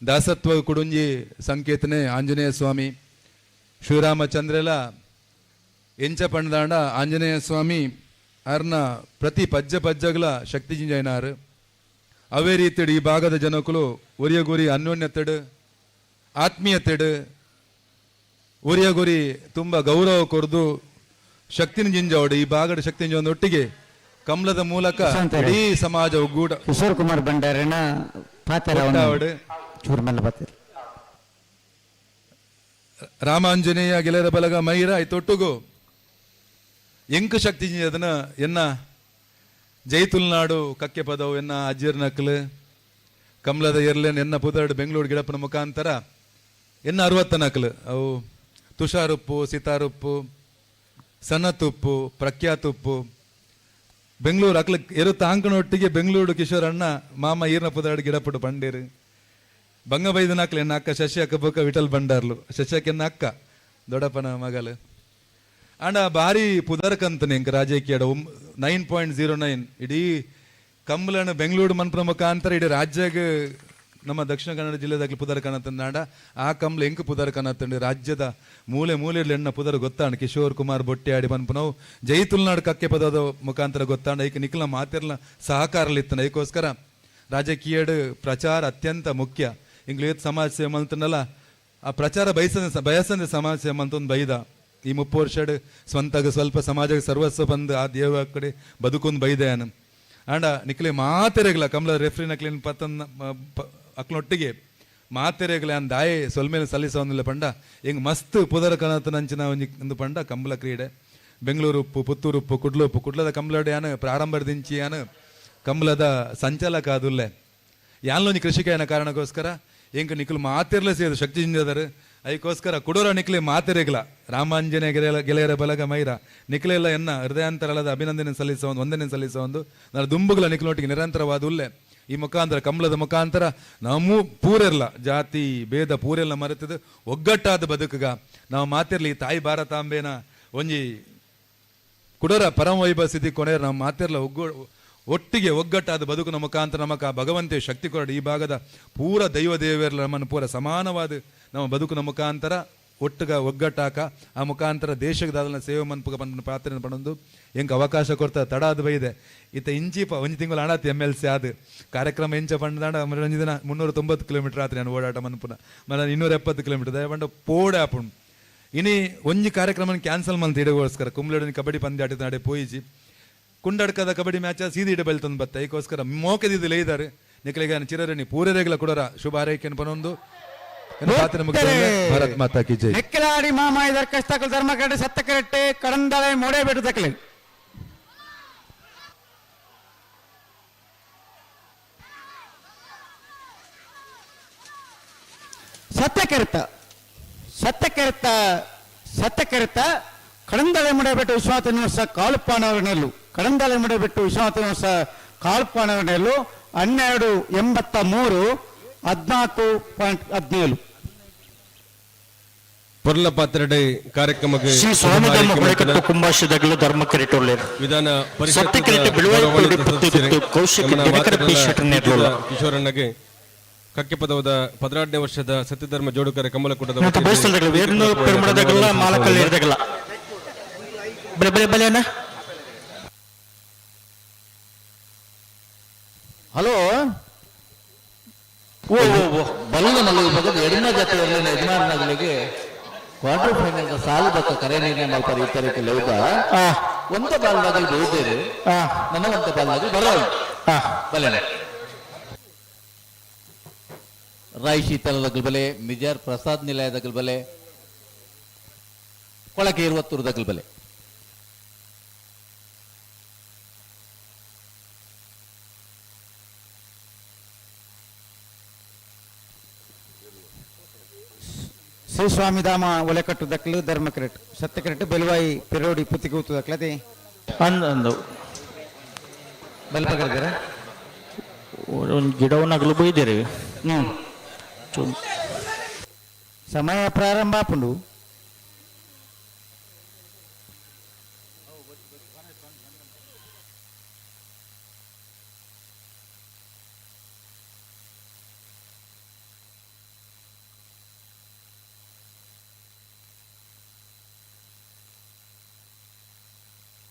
S16: ದಾಸತ್ವ ಕುಡುಂಜಿ ಸಂಕೇತನೆ ಆಂಜನೇಯ ಸ್ವಾಮಿ. ಶ್ರೀರಾಮಚಂದ್ರಲ ಎಂಚ ಪಂಡದಾಂಡ ಆಂಜನೇಯ ಸ್ವಾಮಿ ಅರ್ನ ಪ್ರತಿ ಪಜ್ಜ ಪಜ್ಜಗಳ ಶಕ್ತಿ ಜಿಂಜೈನಾರು. ಅವೇ ರೀತಿಡು ಈ ಭಾಗದ ಜನಕುಲು ಒರಿಯಗುರಿ ಅನ್ಯೋನ್ಯತೆಡು ಆತ್ಮೀಯತೆಡು ಒರಿಯಗುರಿ ತುಂಬ ಗೌರವ ಕೊರ್ದು ಶಕ್ತಿನ ಜಿಂಜವಡು ಈ ಭಾಗದ ಶಕ್ತಿ ಒಟ್ಟಿಗೆ ಕಮಲದ ಮೂಲಕ ಇಡೀ ಸಮಾಜ ಒಗ್ಗೂಡ.
S7: ಕಿಶೋರ್ ಕುಮಾರ್ ಭಂಡಾರನ ಪಾತ್ರ
S16: ರಾಮಾಂಜನೇಯ ಗೆಳೆಯರ ಬಲಗ ಮೈರ ಐತೊಟ್ಟುಗು ಎಂಕು ಶಕ್ತಿ ಅದನ್ನ ಎನ್ನ ಜೈ ತುಳುನಾಡು ಕಕ್ಕೆ ಪದವು ಎನ್ನ ಅಜ್ಜಿಯರ್ ನಕ್ಲು ಕಮಲದ ಎರ್ಲೆನ್ ಎನ್ನ ಪುದರ್ಡು ಬೆಂಗಳೂರು ಗಿಡಪ್ಪನ ಮುಖಾಂತರ ಎನ್ನ 60 ನಕ್ಲು ಅವು ತುಷಾರುಪ್ಪು ಸೀತಾರುಪ್ಪು ಸನ್ನತುಪ್ಪು ಪ್ರಖ್ಯಾತುಪ್ಪು ಬೆಂಗಳೂರು ಅಕ್ಲ ಎರು ತಾಂಕನೊಟ್ಟಿಗೆ ಬೆಂಗಳೂರು ಕಿಶೋರ್ ಅಣ್ಣ ಮಾಮ ಈರ್ನ ಪುದರ್ಡು ಗಿಡಪುಡು ಪಂಡೇರು ಬಂಗಬೈದನ ಅಕ್ಲು ಎನ್ನ ಅಕ್ಕ ಶಶಿ ಅಕ್ಕ ಬೊಕ್ಕ ವಿಠಲ್ ಭಂಡಾರ್ಲು ಶಶಿ ಎನ್ನ ಅಕ್ಕ ದೊಡ್ಡಪ್ಪನ ಮಗಲು ಅಂಡ ಭಾರಿ ಪುದರ್ಕಂತನೆ ಎಂಕ್ ರಾಜಕೀಯ 9.09 ಇಡೀ ಕಮ್ಲನ ಬೆಂಗಳೂರು ಮನ್ಪುನ ಮುಖಾಂತರ ಇಡೀ ರಾಜ್ಯಗ್ ನಮ್ಮ ದಕ್ಷಿಣ ಕನ್ನಡ ಜಿಲ್ಲೆದಾಗ್ಲಿ ಪುದರ್ ಕನತಂದಾಂಡ ಆ ಕಮ್ಲ ಎಂಕ್ ಪುದರ್ ಕನತಂಡು ರಾಜ್ಯದ ಮೂಲೆ ಮೂಲೆಯಲ್ಲಿ ಎಣ್ಣ ಪುದರ್ ಗೊತ್ತಾಂಡ ಕಿಶೋರ್ ಕುಮಾರ್ ಬೊಟ್ಟ್ಯಾಡಿ ಪನ್ಪುನವು ಜೈ ತುಳುನಾಡು ಕಕ್ಕೆ ಪದದ ಮುಖಾಂತರ ಗೊತ್ತಾಂಡ. ಐಕ್ ನಿಕ್ಲ ಮಾತಿರ್ಲ ಸಹಕಾರಲಿತ್ತನ. ಐಕೋಸ್ಕರ ರಾಜಕೀಯಡ್ ಪ್ರಚಾರ ಅತ್ಯಂತ ಮುಖ್ಯ. ಇಂಗ್ಲೀಷ್ ಸಮಾಜ ಸೇವೆ ಮಲ್ತಂಡಲ್ಲ ಆ ಪ್ರಚಾರ ಬಯಸಂದೆ ಸಮಾಜ ಸೇವೆ ಮಲ್ತೊಂದು ಬೈದ ಈ 30 ವರ್ಷಡ್ ಸ್ವಂತಗ ಸ್ವಲ್ಪ ಸಮಾಜಕ್ಕೆ ಸರ್ವಸ್ವ ಬಂದು ಆ ದೇವ ಕಡೆ ಬದುಕೊಂದು ಬೈದೆ ಅನು ಆಂಡ ನಿಕ್ಲೆ ಮಾತೆರೆಗ್ಲ ಕಮಲ ರೆಫ್ರಿ ನಕ್ಲಿನ ಪತ್ತನ್ ಅಕ್ಲೊಟ್ಟಿಗೆ ಮಾತೆರೆಗ್ಲ ಅನ್ ದಾಯೆ ಸೊಲ್ಮೇಲೆ ಸಲ್ಲಿಸೋನಿಲ್ಲ ಪಂಡ ಹಿಂಗೆ ಮಸ್ತ್ ಪುದರ ಕನತನಂಚಿನ ಒಂದು ಪಂಡ ಕಂಬಳ ಕ್ರೀಡೆ. ಬೆಂಗಳೂರು ಉಪ್ಪು ಪುತ್ತೂರು ಉಪ್ಪು ಕುಡ್ಲು ಉಪ್ಪು ಕುಡ್ಲದ ಕಂಬಳಡೆ ಯಾನು ಪ್ರಾರಂಭದಿಂಚಿ ಯಾನು ಕಂಬಳದ ಸಂಚಾಲಕ ಆದುಲ್ಲೆ ಯಾನ್ಲೊಂಜಿ ಕೃಷಿಕಯನ ಕಾರಣಕ್ಕೋಸ್ಕರ ಎಂಕ್ ನಿಕ್ಲು ಮಾತಿರ್ಲ ಸೇರು ಶಕ್ತಿ ಜಿಂಜದರು. ಐಕೋಸ್ಕರ ಕುಡೋರ ನಿಕ್ಲೆ ಮಾತಿರೆಗ್ಲ ರಾಮಾಂಜನೇಯ ಗೆಳೆಯರ ಬಲಗ ಮೈರ ನಿಕ್ಲೆಲ್ಲ ಎನ್ನ ಹೃದಯಾಂತರಳದ ಅಭಿನಂದನೆ ಸಲ್ಲಿಸುವ ಒಂದು ವಂದನೆ ಸಲ್ಲಿಸುವ ಒಂದು ನಾನು ದುಂಬುಗಳ ನಿಕ್ಲೊಟ್ಟಿಗೆ ನಿರಂತರವಾದ ಉಲ್ಲೆ ಈ ಮುಖಾಂತರ ಕಮಲದ ಮುಖಾಂತರ ನಾವು ಪೂರೆರ್ಲ ಜಾತಿ ಭೇದ ಪೂರೆಲ್ಲ ಮರೆತದು ಒಗ್ಗಟ್ಟಾದ ಬದುಕುಗ ನಾವು ಮಾತಿರ್ಲಿ ತಾಯಿ ಭಾರತಾಂಬೇನ ಒಂಜಿ ಕುಡರ ಪರಮ ವೈಭವ ಸ್ಥಿತಿ ಕೊನೆಯ ನಮ್ಮ ಮಾತೆರ್ಲ ಒಟ್ಟಿಗೆ ಒಗ್ಗಟ್ಟಾದ ಬದುಕಿನ ಮುಖಾಂತರ ನಮಕ ಭಗವಂತೆ ಶಕ್ತಿ ಕೊರಡು. ಈ ಭಾಗದ ಪೂರ ದೈವ ದೇವರ ನಮ್ಮನ್ನು ಪೂರ ಸಮಾನವಾದ ನಮ್ಮ ಬದುಕಿನ ಮುಖಾಂತರ ಒಟ್ಟುಗ ಒಗ್ಗಟ್ಟಾಕ ಆ ಮುಖಾಂತರ ದೇಶಕ್ಕೆ ದಾದನ ಸೇವೆ ಮನ್ಪುಗ ಪನ್ಪುನ ಪ್ರಾರ್ಥನೆ ಪಣೊಂದು ಎಂಕ್ ಅವಕಾಶ ಕೊರ್ತ ತಡ ಅದು ಬೈದೆ. ಇತ್ತ ಇಂಚಿಪ ಒಂಜಿ ತಿಂಗಳು ಆಣಾತಿ ಎಮ್ ಎಲ್ ಸಿ ಆದ್ ಕಾರ್ಯಕ್ರಮ ಇಂಚ ಪಂಡದಾಂಡ ಒಂಜಿ ದಿನ 390 ಕಿಲೋಮೀಟರ್ ಆತ್ರಿ ನಾನು ಓಡಾಟ ಮನ್ಪುನ ಮನ 270 ಕಿಲೋಮೀಟರ್ ದಯ ಪಂಡ ಪೋಡೆ ಆಪುಂಡು. ಇನಿ ಒಂಜಿ ಕಾರ್ಯಕ್ರಮ ಕ್ಯಾನ್ಸಲ್ ಮಲ್ತ್ ಇಡಗೋಸ್ಕರ ಕುಂಬ್ಳಡ್ ಕಬಡ್ಡಿ ಪಂದ್ಯಾಟ ನಡೆ ಪೋಯಿಜಿ ಕುಂಡಡ್ಕದ ಕಬಡ್ಡಿ ಮ್ಯಾಚ್ ಸೀದಿ ಇಡ ಬೆಳ್ತಂದು ಬತ್ತ ಐಕೋಸ್ಕರ ಮೋಕೆದಿದ್ದು ಲೇಯ್ದಾರೆ ನಿಕಲಿಗ ಚಿರರಣಿ ಪೂರರೇಗಲ ಕೊಡರ ಶುಭ ಹಾರೈಕೆಯನ್ನು ಪನೊಂದು ಭಾರತ್ ಮಾತಾ ಕಿ ಜೈ.
S7: ನೆಕ್ಕಲಾಡಿ ಮಾಮಾಯಿ ದರ್ಕಸ್ತಕಲ್ ಧರ್ಮ ಕರೆಟ್ ಸತ್ತ ಕರೆಟ್ಟೆ ಕಡಂದಳೆ ಮೋಡೆ ಬೆಟ್ಟು ತಕಲೆ. ಸತ್ಯ ಕರೆತ ಸತ್ಯ ಕರೆತ ಸತ್ಯ ಕರೆತ ಕಡಂದಳೆ ಮುಡಬಿಟ್ಟು ವಿಶ್ವನಾಥ ನಿವಾಸ ಕಾಳುಪಾನವರನೆಲ್ಲು ಕಡಂದಳೆ ಮುಡಬಿಟ್ಟು ವಿಶ್ವನಾಥ ನಿವಾಸ ಕಾಳುಪಾನವರನೆಲ್ಲು 12.83 14.17.
S4: ಪೊರ್ಲ ಪಾತ್ರಡೆ ಕಾರ್ಯಕ್ರಮಕ್ಕೆ
S1: ಶ್ರೀ ಸ್ವಾಮಿ ಹೊಳೆಕಟ್ಟು ಕುಂಭಾಶದಗಳು ಧರ್ಮ ಕರೆಟೊಳ್ಳೆರು
S4: ವಿಧಾನ
S1: ಸತ್ಯ ಕರೆಟೆ ಬಿಳುವೈ ಪುತ್ತಿ ಕೌಶಿಕ ದಿನಕರ ಪಿ ಶೆಟ್ಟರ್ನೆರ್ಲುಲ್ಲ.
S4: ಕಿಶೋರಣ್ಣಗೆ ಕಕ್ಕೆಪದವದ 12ನೇ ವರ್ಷದ ಸತ್ಯಧರ್ಮ ಜೋಡುಕರೆ ಕಮಲಕೂಟದ
S1: ಮತ್ತು
S4: ವತಿಯಿಂದ
S1: ಬಯಸಲ್ದಗಳು ವೇರ್ನೂರು ಪೆರುಮಡದಗಲ್ಲ ಮಾಲಕಲ್ಲಿ ಇರದಗಲ್ಲ ಬಲೆ ಬಲೆ ಬಲೆನ.
S8: ಹಲೋ ಓ ಓ ಓ ಬಲ್ಲ ಮಲ್ಲ ವಿಭಾಗದ ಎಡಮ ಜಾತಿಯಲ್ಲಿ ಯಜಮಾನಗಳಿಗೆ ಕ್ವಾರ್ಟರ್ ಫೈನಲ್ ಸಾಲು ಬಕ್ಕ ಕರೆ ನಿರ್ಣಯ ಮಾಡ್ತಾರೆ ಈ ತಾರೀಕು ಲೌದ ಒಂದ ಬಾಲ್ನಾಗಲ್ಲಿ ಬಹುದೇರು ನನ್ನ ಒಂದ ಬಾಲ್ನಾಗಲ್ಲಿ ಬರೋದು ಬಲೆನೆ. ರಾಯ್ ಶೀತಲದ ಗಲ್ಬಲೆ ಮಿಜಾರ್ ಪ್ರಸಾದ್ ನಿಲಯದ ಗಲ್ಬಲೆ ಕೊಳಕೆ ಇರುವತ್ತೂರು ಗಲ್ಬಲೆ.
S7: ಶ್ರೀ ಸ್ವಾಮಿಧಾಮ ಒಲೆಕಟ್ಟು ದಕ್ಕಲು ಧರ್ಮ ಕರೆಟ್ ಸತ್ಯ ಕರೆಟ್ ಬೆಲುವಾಯಿ ಪೆರೋಡಿ ಪುತ್ತಿಗೂತು ದಕ್ಕಲತೆ
S1: ಅಂದ ಅಂದು
S7: ಬಲ್ಪಗರ್ಗರ
S1: ಒಂದು ಗಿಡವನ್ನಾಗಲು ಬೈದಿರಿ.
S7: ಸಮಯ ಪ್ರಾರಂಭ ಆಪುಂಡು.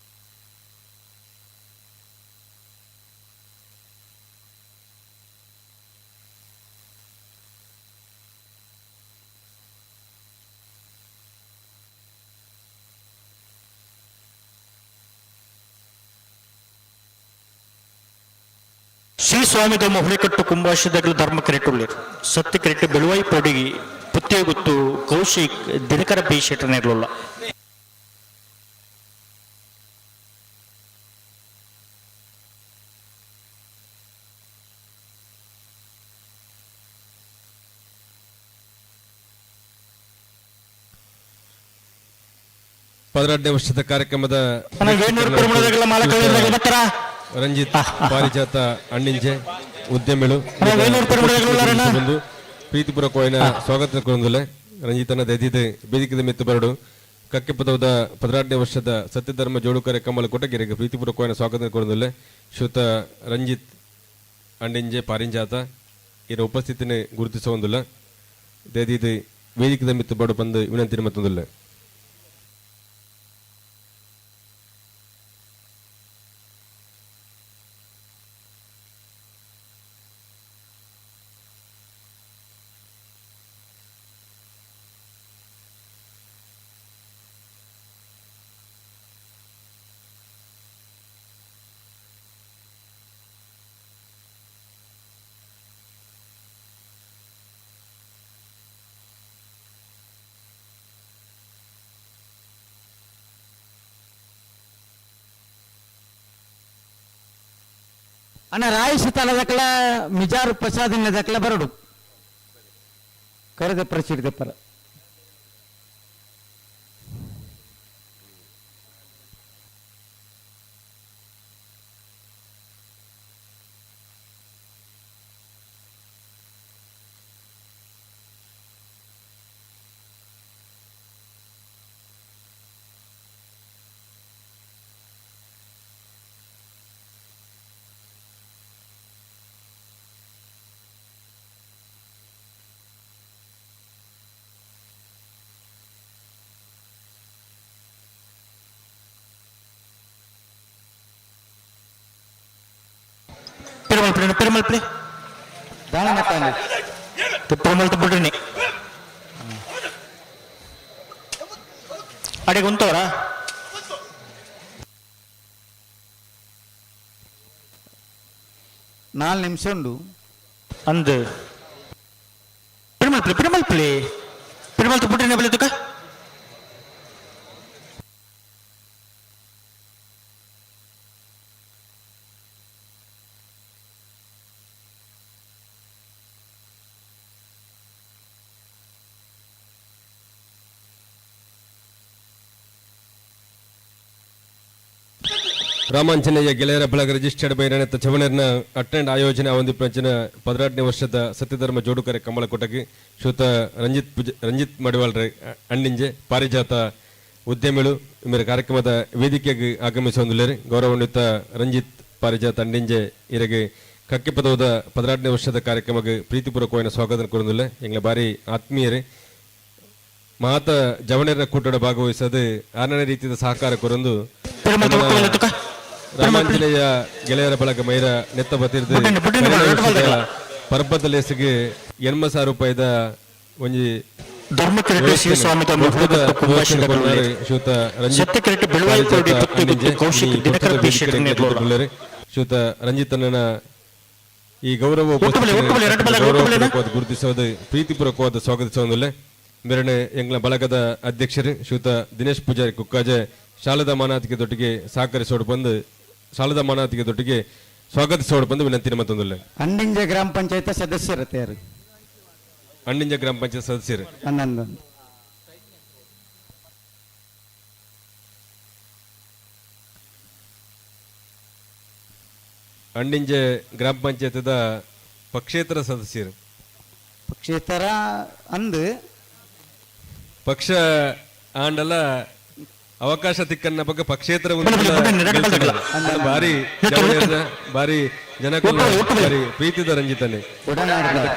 S1: ಶ್ರೀ ಸ್ವಾಮಿಧರ್ಮ ಹುಳಿಕಟ್ಟು ಕುಂಭಾಶದಗಳು ಧರ್ಮ ಕರೆಟುಳ್ಳಿರು ಸತ್ಯ ಕರೆಟು ಬೆಳುವೈ ಪೊಡಿ ಪುತ್ತಿಗುತ್ತು ಕೌಶಿಕ್ ದಿನಕರ ಪಿ ಶೆಟ್ಟರ್ನೆರ್ಲುಲ್ಲ.
S4: 12ನೇ ವರ್ಷದ ಕಾರ್ಯಕ್ರಮದ ರಂಜಿತ್ ಪಾರಿಜಾತ ಅಣ್ಣಿಂಜೆ ಉದ್ಯಮಿಳು ಬಂದು ಪ್ರೀತಿಪೂರ್ವಕವಾಯಿನ ಸ್ವಾಗತ ಕೋರಂದುಲೆ ರಂಜಿತನ ದಯದಿದೆ ಬೇದಿಕದ ಮೆತ್ತು ಬರಡು ಕಕ್ಕೆಪದವದ 12ನೇ ವರ್ಷದ ಸತ್ಯಧರ್ಮ ಜೋಡುಕರೆ ಕಮಲ ಕೊಟ್ಟಗೆರೆಗೆ ಪ್ರೀತಿಪೂರ್ವಕವಾಯಿನ ಸ್ವಾಗತ ಕೋರಂದುಲೆ ಶ್ರುತ ರಂಜಿತ್ ಅಣ್ಣಿಂಜೆ ಪಾರಿಂಜಾತ ಇದರ ಉಪಸ್ಥಿತಿನೇ ಗುರುತಿಸುವಂದುಲ್ಲ ದಯದಿದೆ ವೇದಿಕದ ಮಿತ್ತು ಬರಡು ಬಂದು ವಿನಂತಿ ಮತ್ತೊಂದುಲ್ಲ.
S7: ಅಣ್ಣ ರಾಯ್ ಶೀತಲ ಮಿಜಾರು ಪ್ರಸಾದ್ ದಕ್ಕಲ ಬರಡು ಕರೆದ ಪ್ರಸಿದ್ಧ ಪರ.
S1: ಪಿರಮಲ್ಪಲೆ ಪಿರಮಲ್ಪಲೆ
S7: ದಾನ ಮತ್ತಾಂಡಿ
S1: ಪಿರಮಲ್ತ ಬಿಡ್ರಿ ಅಡೆಗೆ ಉಂತವರ.
S7: 4 ನಿಮಿಷ ಉಂಡು.
S1: ಅಂದು ಪಿರಮಲ್ಪಲೆ ಪಿರಮಲ್ಪಲೆ ಪಿರಮಲ್ತ ಬಿಡ್ರಿ ಬಲೆ ತುಕ.
S4: ರಾಮಾಂಜನೇಯ ಗೆಳೆಯರ ಬಳಗ ರಿಜಿಸ್ಟರ್ಡ್ ಬೈರಣೆತ್ತ ಚವಣರ್ನ ಅಟ್ಟೆಂಡ್ ಆಯೋಜನೆ ಅವಂದಿ ಪ್ರಚನ 18ನೇ ವರ್ಷದ ಸತ್ಯಧರ್ಮ ಜೋಡುಕರೆ ಕಮಲಕೋಟಗೆ ಶ್ರುತ ರಂಜಿತ್ ಮಡಿವಾಳ್ರೆ ಅಣ್ಣಿಂಜೆ ಪಾರಿಜಾತ ಉದ್ಯಮಿಳು ಮೇರೆ ಕಾರ್ಯಕ್ರಮದ ವೇದಿಕೆಗೆ ಆಗಮಿಸುವಂದುಳ್ಳೇರಿ. ಗೌರವಾನ್ವಿತ ರಂಜಿತ್ ಪಾರಿಜಾತ ಅಣ್ಣಿಂಜೆ ಇರಗೆ ಕಕ್ಕೆ ಪದವದ 18ನೇ ವರ್ಷದ ಕಾರ್ಯಕ್ರಮಕ್ಕೆ ಪ್ರೀತಿಪೂರ್ವಕವಾದ ಸ್ವಾಗತ ಕೋರುಂದುಲ್ಲೆ. ಎಂಗ್ಲ ಬಾರಿ ಆತ್ಮೀಯರೇ ಮಾತ ಜವಣರ ಕೂಟದ ಭಾಗವಹಿಸದೆ ಆರನೇ ರೀತಿಯ ಸಹಕಾರ ಕೊರಂದು ರಾಮಾಂಜನೇಯ ಗೆಳೆಯರ ಬಳಗ ಮೈರ ನೆತ್ತ ಬತ್ತಿರ್ದು ಪರ್ಬದ ಲೇಸಿಗೆ 80,000 ರೂಪಾಯಿದ ಒಂಜಿ ಶ್ರೀಯುತ ರಂಜಿತಣ್ಣನ ಈ ಗೌರವ ಗುರುತಿಸುವುದು ಪ್ರೀತಿಪೂರ್ವಕವಾದ ಸ್ವಾಗತಿಸುವುದಿಲ್ಲ. ಮೇರಣೆ ಎಂಗ್ಲ ಬಳಗದ ಅಧ್ಯಕ್ಷರು ಶ್ರೀಯುತ ದಿನೇಶ್ ಪೂಜಾರಿ ಕುಕ್ಕಾಜೆ ಶಾಲದ ಮಾನಾತಿಗೆ ದೊಟ್ಟಿಗೆ ಸಹಕರಿಸೋಡು ಬಂದು ಶಾಲದ ಮಾನಾತಿಗೆ ದೊಟ್ಟಿಗೆ ಸ್ವಾಗತಿಸೋಡು ಬಂದು ವಿನಂತಿ ಮತ್ತೊಂದಿಲ್ಲ.
S7: ಅಂಡಿಂಜ ಗ್ರಾಮ ಪಂಚಾಯತ್ ಸದಸ್ಯರು ತಯಾರು.
S4: ಅಂಡಿಂಜ ಗ್ರಾಮ ಪಂಚಾಯತ್ ಸದಸ್ಯರು
S7: 11.
S4: ಅಂಡಿಂಜೆ ಗ್ರಾಮ ಪಂಚಾಯತ್ದ ಪಕ್ಷೇತರ ಸದಸ್ಯರು.
S7: ಪಕ್ಷೇತರ ಅಂದು
S4: ಪಕ್ಷ ಆಂಡಲ ಅವಕಾಶ ತಿಕ್ಕನ್ನ ಬಗ್ಗೆ ಪಕ್ಷೇತರ ಭಾರಿ ಭಾರಿ ಜನ ಭಾರಿ ಪ್ರೀತಿದ ರಂಜಿತನೆ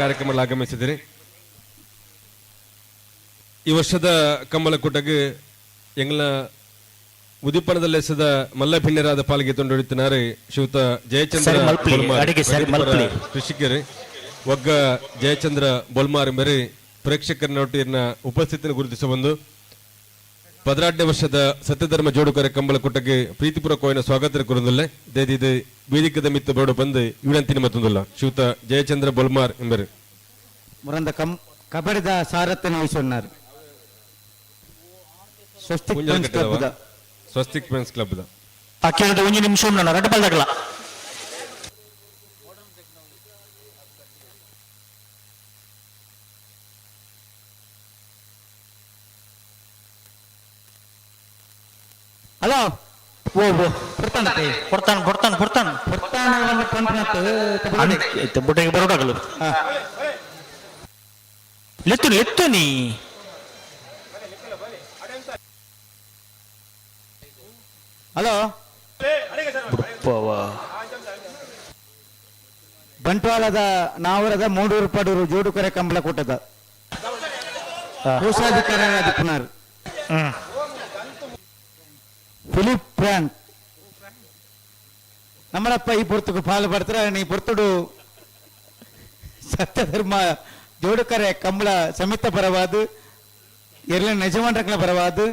S4: ಕಾರ್ಯಕ್ರಮ ಆಗಮಿಸಿದಿರಿ. ಈ ವರ್ಷದ ಕಂಬಳಕೂಟಕ್ಕೆ ಎಂಗ್ಲ ಉದಿಪನದಲ್ಲೆಸದ ಮಲ್ಲಭಿನ್ನರಾದ ಪಾಲ್ಗೆ ತೊಂಡೊಡಿತಿನಾರೆ ಶ್ರೀಯುತ ಜಯಚಂದ್ರ ಕೃಷಿಕರು ಒಗ್ಗ ಜಯಚಂದ್ರ ಬೊಲ್ಮಾರ್ ಮೇರೆ ಪ್ರೇಕ್ಷಕರನ್ನೊಟ್ಟಿನ ಉಪಸ್ಥಿತಿಯನ್ನು ಗುರುತಿಸಬಂದು 18ನೇ ವರ್ಷದ ಸತ್ಯಧರ್ಮ ಜೋಡುಕರೆ ಕಂಬಳಕೂಟಕ್ಕೆ ಪ್ರೀತಿಪೂರ್ವಕವಾದ ಸ್ವಾಗತ ಕೋರುವುದಿಲ್ಲ. ದೇದಿದು ವೇದಿಕದ ಮಿತ್ತ ಬೋರ್ಡ್ ಬಂದು ವಿನಂತಿನ ಮತ್ತೊಂದಿಲ್ಲ. ಶ್ರೀಯುತ ಜಯಚಂದ್ರ ಬೊಲ್ಮಾರ್ ಎಂಬರು
S7: ಮುರಂದ ಕಬಡ್ಡಿದ ಸಾರಥ್ಯ ವಹಿಸುన్నారు.
S4: ಸ್ವಸ್ತಿಕ್ ಫ್ರೆಂಡ್ಸ್ ಕ್ಲಬ್
S1: ಅಕ್ಕಿರದ ಒಂದು ನಿಮಿಷ ರಡ್ಡು ಬಲ್ದಾಗಲ.
S7: ಹಲೋ
S1: ಓ ಓ ಕೊಡ್ತಾನೆ ಕೊಡ್ತಾನೆ ಕೊಡ್ತಾನೆ ಕೊಡ್ತಾನೆ ಕೊಡ್ತಾನೆ ಬುಡ್ಡೆಗೆ ಬರೋಡಾಗಲು ಲೆತ್ತು ಲೆತ್ತು ನೀ.
S7: ಹಲೋ ಬಂಟ್ವಾಳದ ನಾವರದ ಮೂಡೂರು ಪಡೂರು ಜೋಡುಕರೆ ಕಂಬಳಕೂಟದ ಕೋಶಾಧಿಕಾರಿ ಪುನರ್ ಫಿಲಿಪ್ ಫ್ರಾಂಕ್ ನಮ್ಮಳಪ್ಪ ಈ ಪೊರ್ತುಕು ಪಾಲು ಪಡ್ತಾರೆ. ನೀ ಪೊರ್ತುಡು ಸತ್ಯಧರ್ಮ ಜೋಡುಕರೆ ಕಂಬಳ ಸಮಿತ ಪರವಾದ ಎಲ್ಲ ಯಜಮಾನರ ಪರವಾದ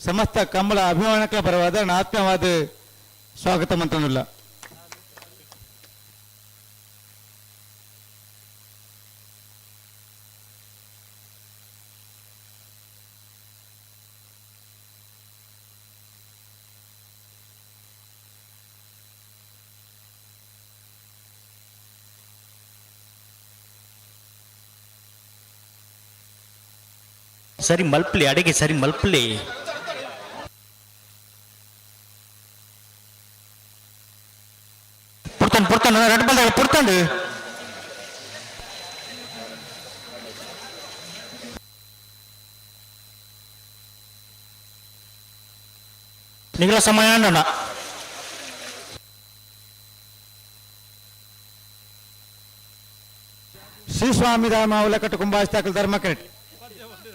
S7: ಸಮಸ್ತ ಕಂಬಳ ಅಭಿಮಾನಗಳ ಪರವಾದ ಆತ್ಮವಾದ ಸ್ವಾಗತ ಮಂತ್ರನಿಲ್ಲ.
S1: ಸರಿ ಮಲ್ಪಲಿ ಅಡಿಗೆ ಸರಿ ಮಲ್ಪಲಿ. ಪುಡ್ತಾನೆ ಪುಡ್ತಾನೆ ರೆಡ್ ಬಂದಾಗ ಪುಡ್ತಾಂಡು. ನಿಗಲ ಸಮಯ ಅಣ್ಣ.
S7: ಶ್ರೀ ಸ್ವಾಮಿ ಧರ್ಮ ಕುಂಬಾಸ್ತಾಕಲ್ ಧರ್ಮ ಕರೆಟ್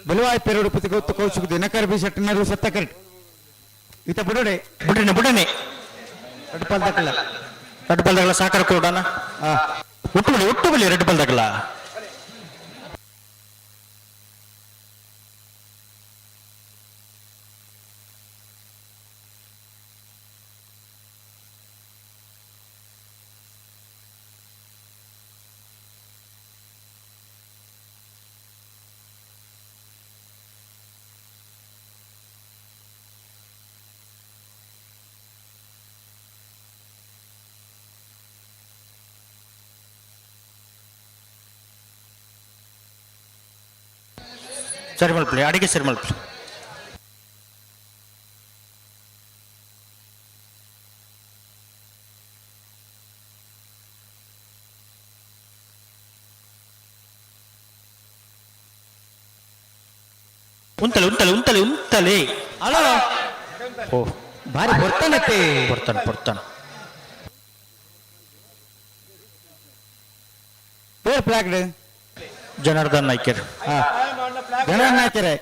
S7: ಬಲವಾಯ್ ಪೆರಡು ಪತಿಗೊತ್ತು ಕೌಶಿಕ ದಿನಕರ್ ಬಿ ಶೆಟ್ಟನರು ಸತ್ತ ಕರೆಟ್ ಈತ ಬುಡಡೆ
S1: ಬುಡನೆ ಬುಡನೆ
S7: ರಡ್ಪಾಲ್ ದಕ್ಕಲ
S1: ರಡ್ಡ್ ಬಲ್ದಗಲ ಸಾಕಾರ ಕೊಡೋಣ. ಒಟ್ಟು ಒಟ್ಟು ಬಲ್ಲಿ ರಡ್ಡ್ ಬಲ್ದಗಲ. ಸರಿ ಮಲ್ಪಲಿ, ಅಡಿಗೆ ಸರಿ ಮಲ್ಪಲಿ. ಉಂತಲೆ ಉಂತಲೆ ಉಂತಲೆ ಉಂತಲೆ.
S7: ಅಲೋ
S1: ಓ
S7: ಭಾರಿ ಬರ್ತಾನತ್ತೆ.
S1: ಬರ್ತಾನೆ ಬರ್ತಾನೆ.
S7: ಪೇರ್ ಫ್ಲಾಗ್
S1: ಜನಾರ್ದನ್ ನಾಯ್ಕರ್.
S7: ಜನಾರ್ದನ್ ನಾಯ್ಕರೇ.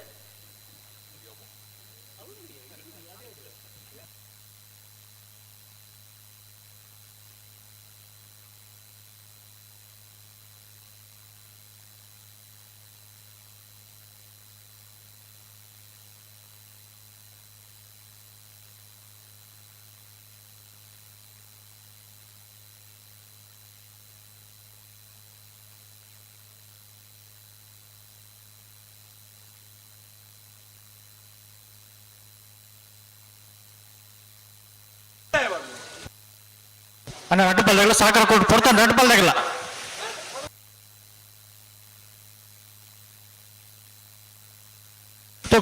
S1: ಅಣ್ಣ ರಡ್ಡು ಬಲ್ದಾಗಲ್ಲ ಸಾಕಾರ ಕೊಟ್ಟು ಕೊಡ್ತಾನೆ ರಡ್ಡು ಬಲ್ದಾಗಲ್ಲ.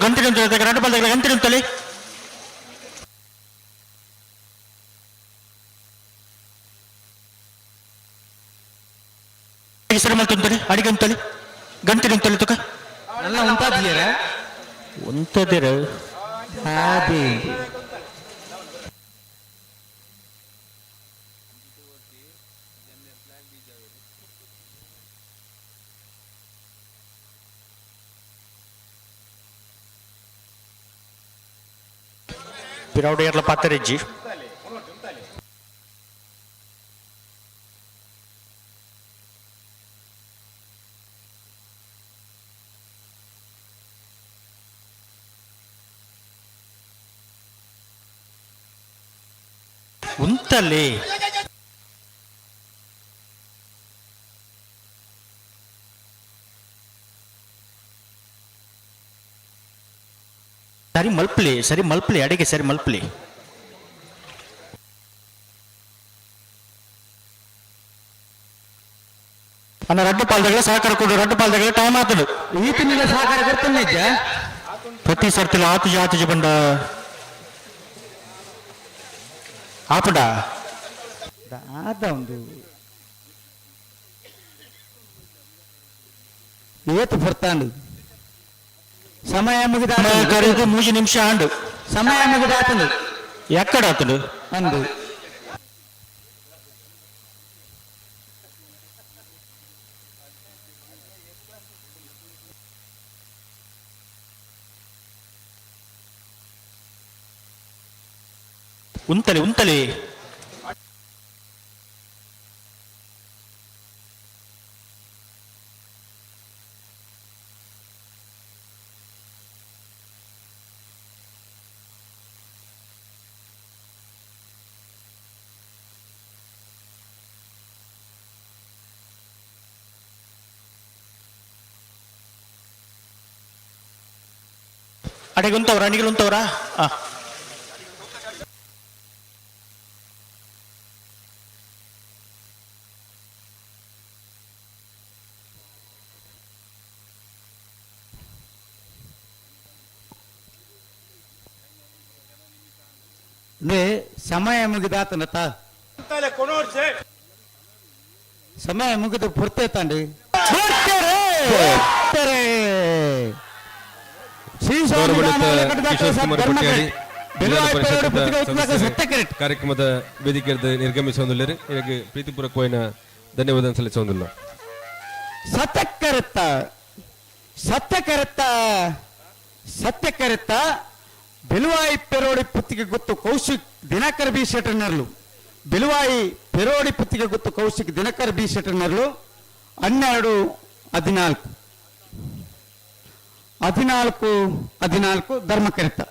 S1: ಗಂಟೆ ನಿಂತಲೆ ರಡ್ಡು ಬಲ್ದಾಗಲ್ಲ ಗಂಟೆ ನಿಂತಲೆ. ಸರಿ ಮಲ್ತುಂತಲೆ ಅಡಿಗೆ ಅಂತಲೆ ಗಂಟೆ ನಿಂತಲೆ ತುಕ.
S7: ಎಲ್ಲ ಉಂಟಾದಿಯರ
S1: ಉಂಟದಿರ
S7: ಹಾದಿ.
S1: ಪಿರೌಡಿಯರ್ಲ ಪಾತರೆಜ್ಜಿ. ಉಂತಲೆ ಸರಿ ಮಲ್ಪಲಿ, ಸರಿ ಮಲ್ಪಲಿ, ಅಡಿಗೆ ಸರಿ ಮಲ್ಪಲಿ. ಅಣ್ಣ ರಡ್ಡು ಪಾಲ್ದಗಳ ಸಹಕಾರ ಕೊಡು, ರಡ್ಡು ಪಾಲ್ದಗಳ ಟೈಮ್ ಆತದು.
S7: ಈತನಿಗೆ ಸಹಕಾರ ಕೊಡ್ತಾನೆ ಇದ್ದ?
S1: ಪ್ರತಿ ಸರ್ತಿಲ ಆತುಜ ಆತುಜ ಬಂಡ ಆಪುಡ
S7: ಆದ ಒಂದು ಏತು ಬರ್ತಾಂಡು ಸಮಯ ಮುಗಿದ
S1: ಕರೆದು 3 ನಿಮಿಷ ಆಂಡು
S7: ಸಮಯ ಮುಗಿದಾತಂದು
S1: ಎಕ್ಕಡ ಆತದು
S7: ಅಂದು
S1: ಉಂತಲೆ ಉಂತಲೆ. ಅಡೆಗೆ ಉಂತವ್ರಾ ಅಣಿಗಳು ಉಂತವ್ರಾ?
S7: ಸಮಯ ಮುಗಿದಾತನ ಸಮಯ ಮುಗಿದು ಪೂರ್ತಿ ತಂಡಿ.
S4: ಕಿಶೋರ್ ಕುಮಾರ್ ಕೊಟ್ಯಾಡಿ ವಿಧಾನ ಪರಿಷತ್ ಕಾರ್ಯಕ್ರಮದ ವೇದಿಕೆಯಲ್ಲಿ ನಿರ್ಗಮಿಸುವುದಿಲ್ಲ. ಇದಕ್ಕೆ ಪ್ರೀತಿಪೂರ್ವಕವಾದ ಧನ್ಯವಾದ ಸಲ್ಲಿಸುವುದಿಲ್ಲ.
S7: ಸತ್ಯಕರತ್ತ ಸತ್ಯಕರತ್ತ ಸತ್ಯಕರತ್ತ ಬೆಲುವಾಯಿ ಪೆರೋಡಿ ಪುತ್ತಿಗೆ ಗೊತ್ತು ಕೌಶಿಕ್ ದಿನಕರ್ ಬಿ ಶೆಟ್ಟರ್ನರ್ಲು ಬೆಲುವಾಯಿ ಪೆರೋಡಿ ಪುತ್ತಿಗೆ ಗುತ್ತು ಕೌಶಿಕ್ ದಿನಕರ್ ಬಿ ಶೆಟ್ಟರ್ನರ್ಲು 12 14 14 14 ಧರ್ಮಕರಿತ.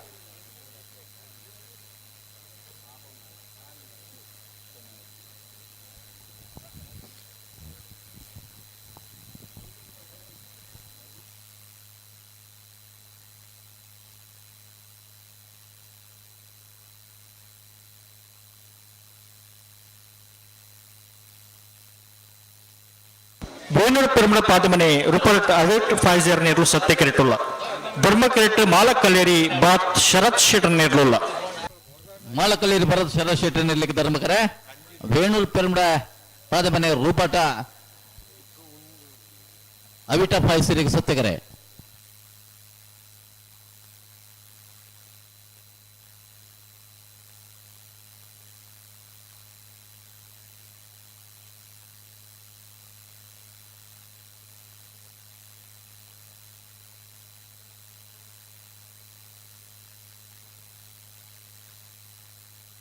S1: ಬೋನೂರು ಪೆರುಮಳ ಪಾದಮನೆ ರೂಪರಟ್ ಅವೇಟ್ ಫೈಜರ್ ನೇರ್ಲು ಸತ್ಯ ಕೆರೆಟುಲ್ಲ ಧರ್ಮ ಕೆರೆಟ್ ಮಾಲಕಲ್ಲೇರಿ ಬಾತ್ ಶರತ್ ಶೆಟ್ಟರ್ ನೇರ್ಲುಲ್ಲ
S8: ಮಾಲಕಲ್ಲೇರಿ ಭರತ್ ಶರತ್ ಶೆಟ್ಟರ್ ನೇರ್ಲಿಕ್ಕೆ ಧರ್ಮಕರೆ. ವೇಣೂರು ಪೆರುಮಳ ಪಾದಮನೆ ರೂಪಾಟ ಅವಿಟ ಫೈಸರಿಗೆ ಸತ್ಯಕರೆ.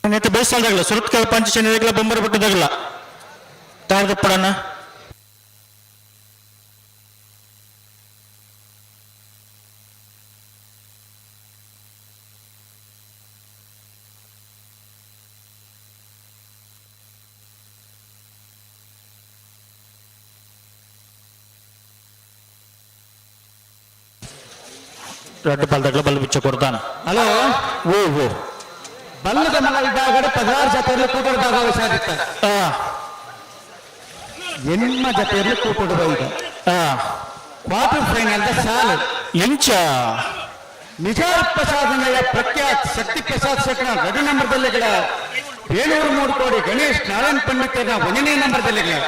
S1: ನೆಟ್ಟು ಬೇಸಾಲ್ದಾಗಲ್ಲ ಸುರತ್ಕಲ್ ಪಂಚ ಬೊಂಬರ ಬಿಟ್ಟದಾಗಲ್ಲ ತಾರದಪ್ಪಡನ ಎರಡು ಬಾಲ್ದಾಗಲ ಬಲ್ಲ ಬಿಚ್ಚ ಕೊಡ್ತಾನ.
S7: ಹಲೋ
S1: ಓ ಓ
S7: ಬಲ್ಲದ ಮಲ ವಿಭಾಗದ 16 ಜತೆಯಲ್ಲಿ ಕೂಟದ ಭಾಗವಹಿಸಾದಿತ್ತ. ಎನ್ಮ ಜತೆಯಲ್ಲಿ ಕೂಟದ ಈಗ ಕ್ವಾರ್ಟರ್ ಫೈನಲ್ the ಸಾಲು
S1: ಎಂಚ
S7: ನಿಜಾರ್ ಪ್ರಸಾದ್ ಪ್ರಖ್ಯಾತ್ ಶಕ್ತಿ ಪ್ರಸಾದ್ ಶೆಟ್ಟನ 2 ನಂಬರ್ದಲ್ಲಿ ಗಿಡ ಬೇಲೂರು 3 ಕೋಡಿ ಗಣೇಶ್ ನಾರಾಯಣ್ ಪಂಡಿತರ್ನ 1ನೇ ನಂಬರ್ದಲ್ಲಿ ಗಿಡ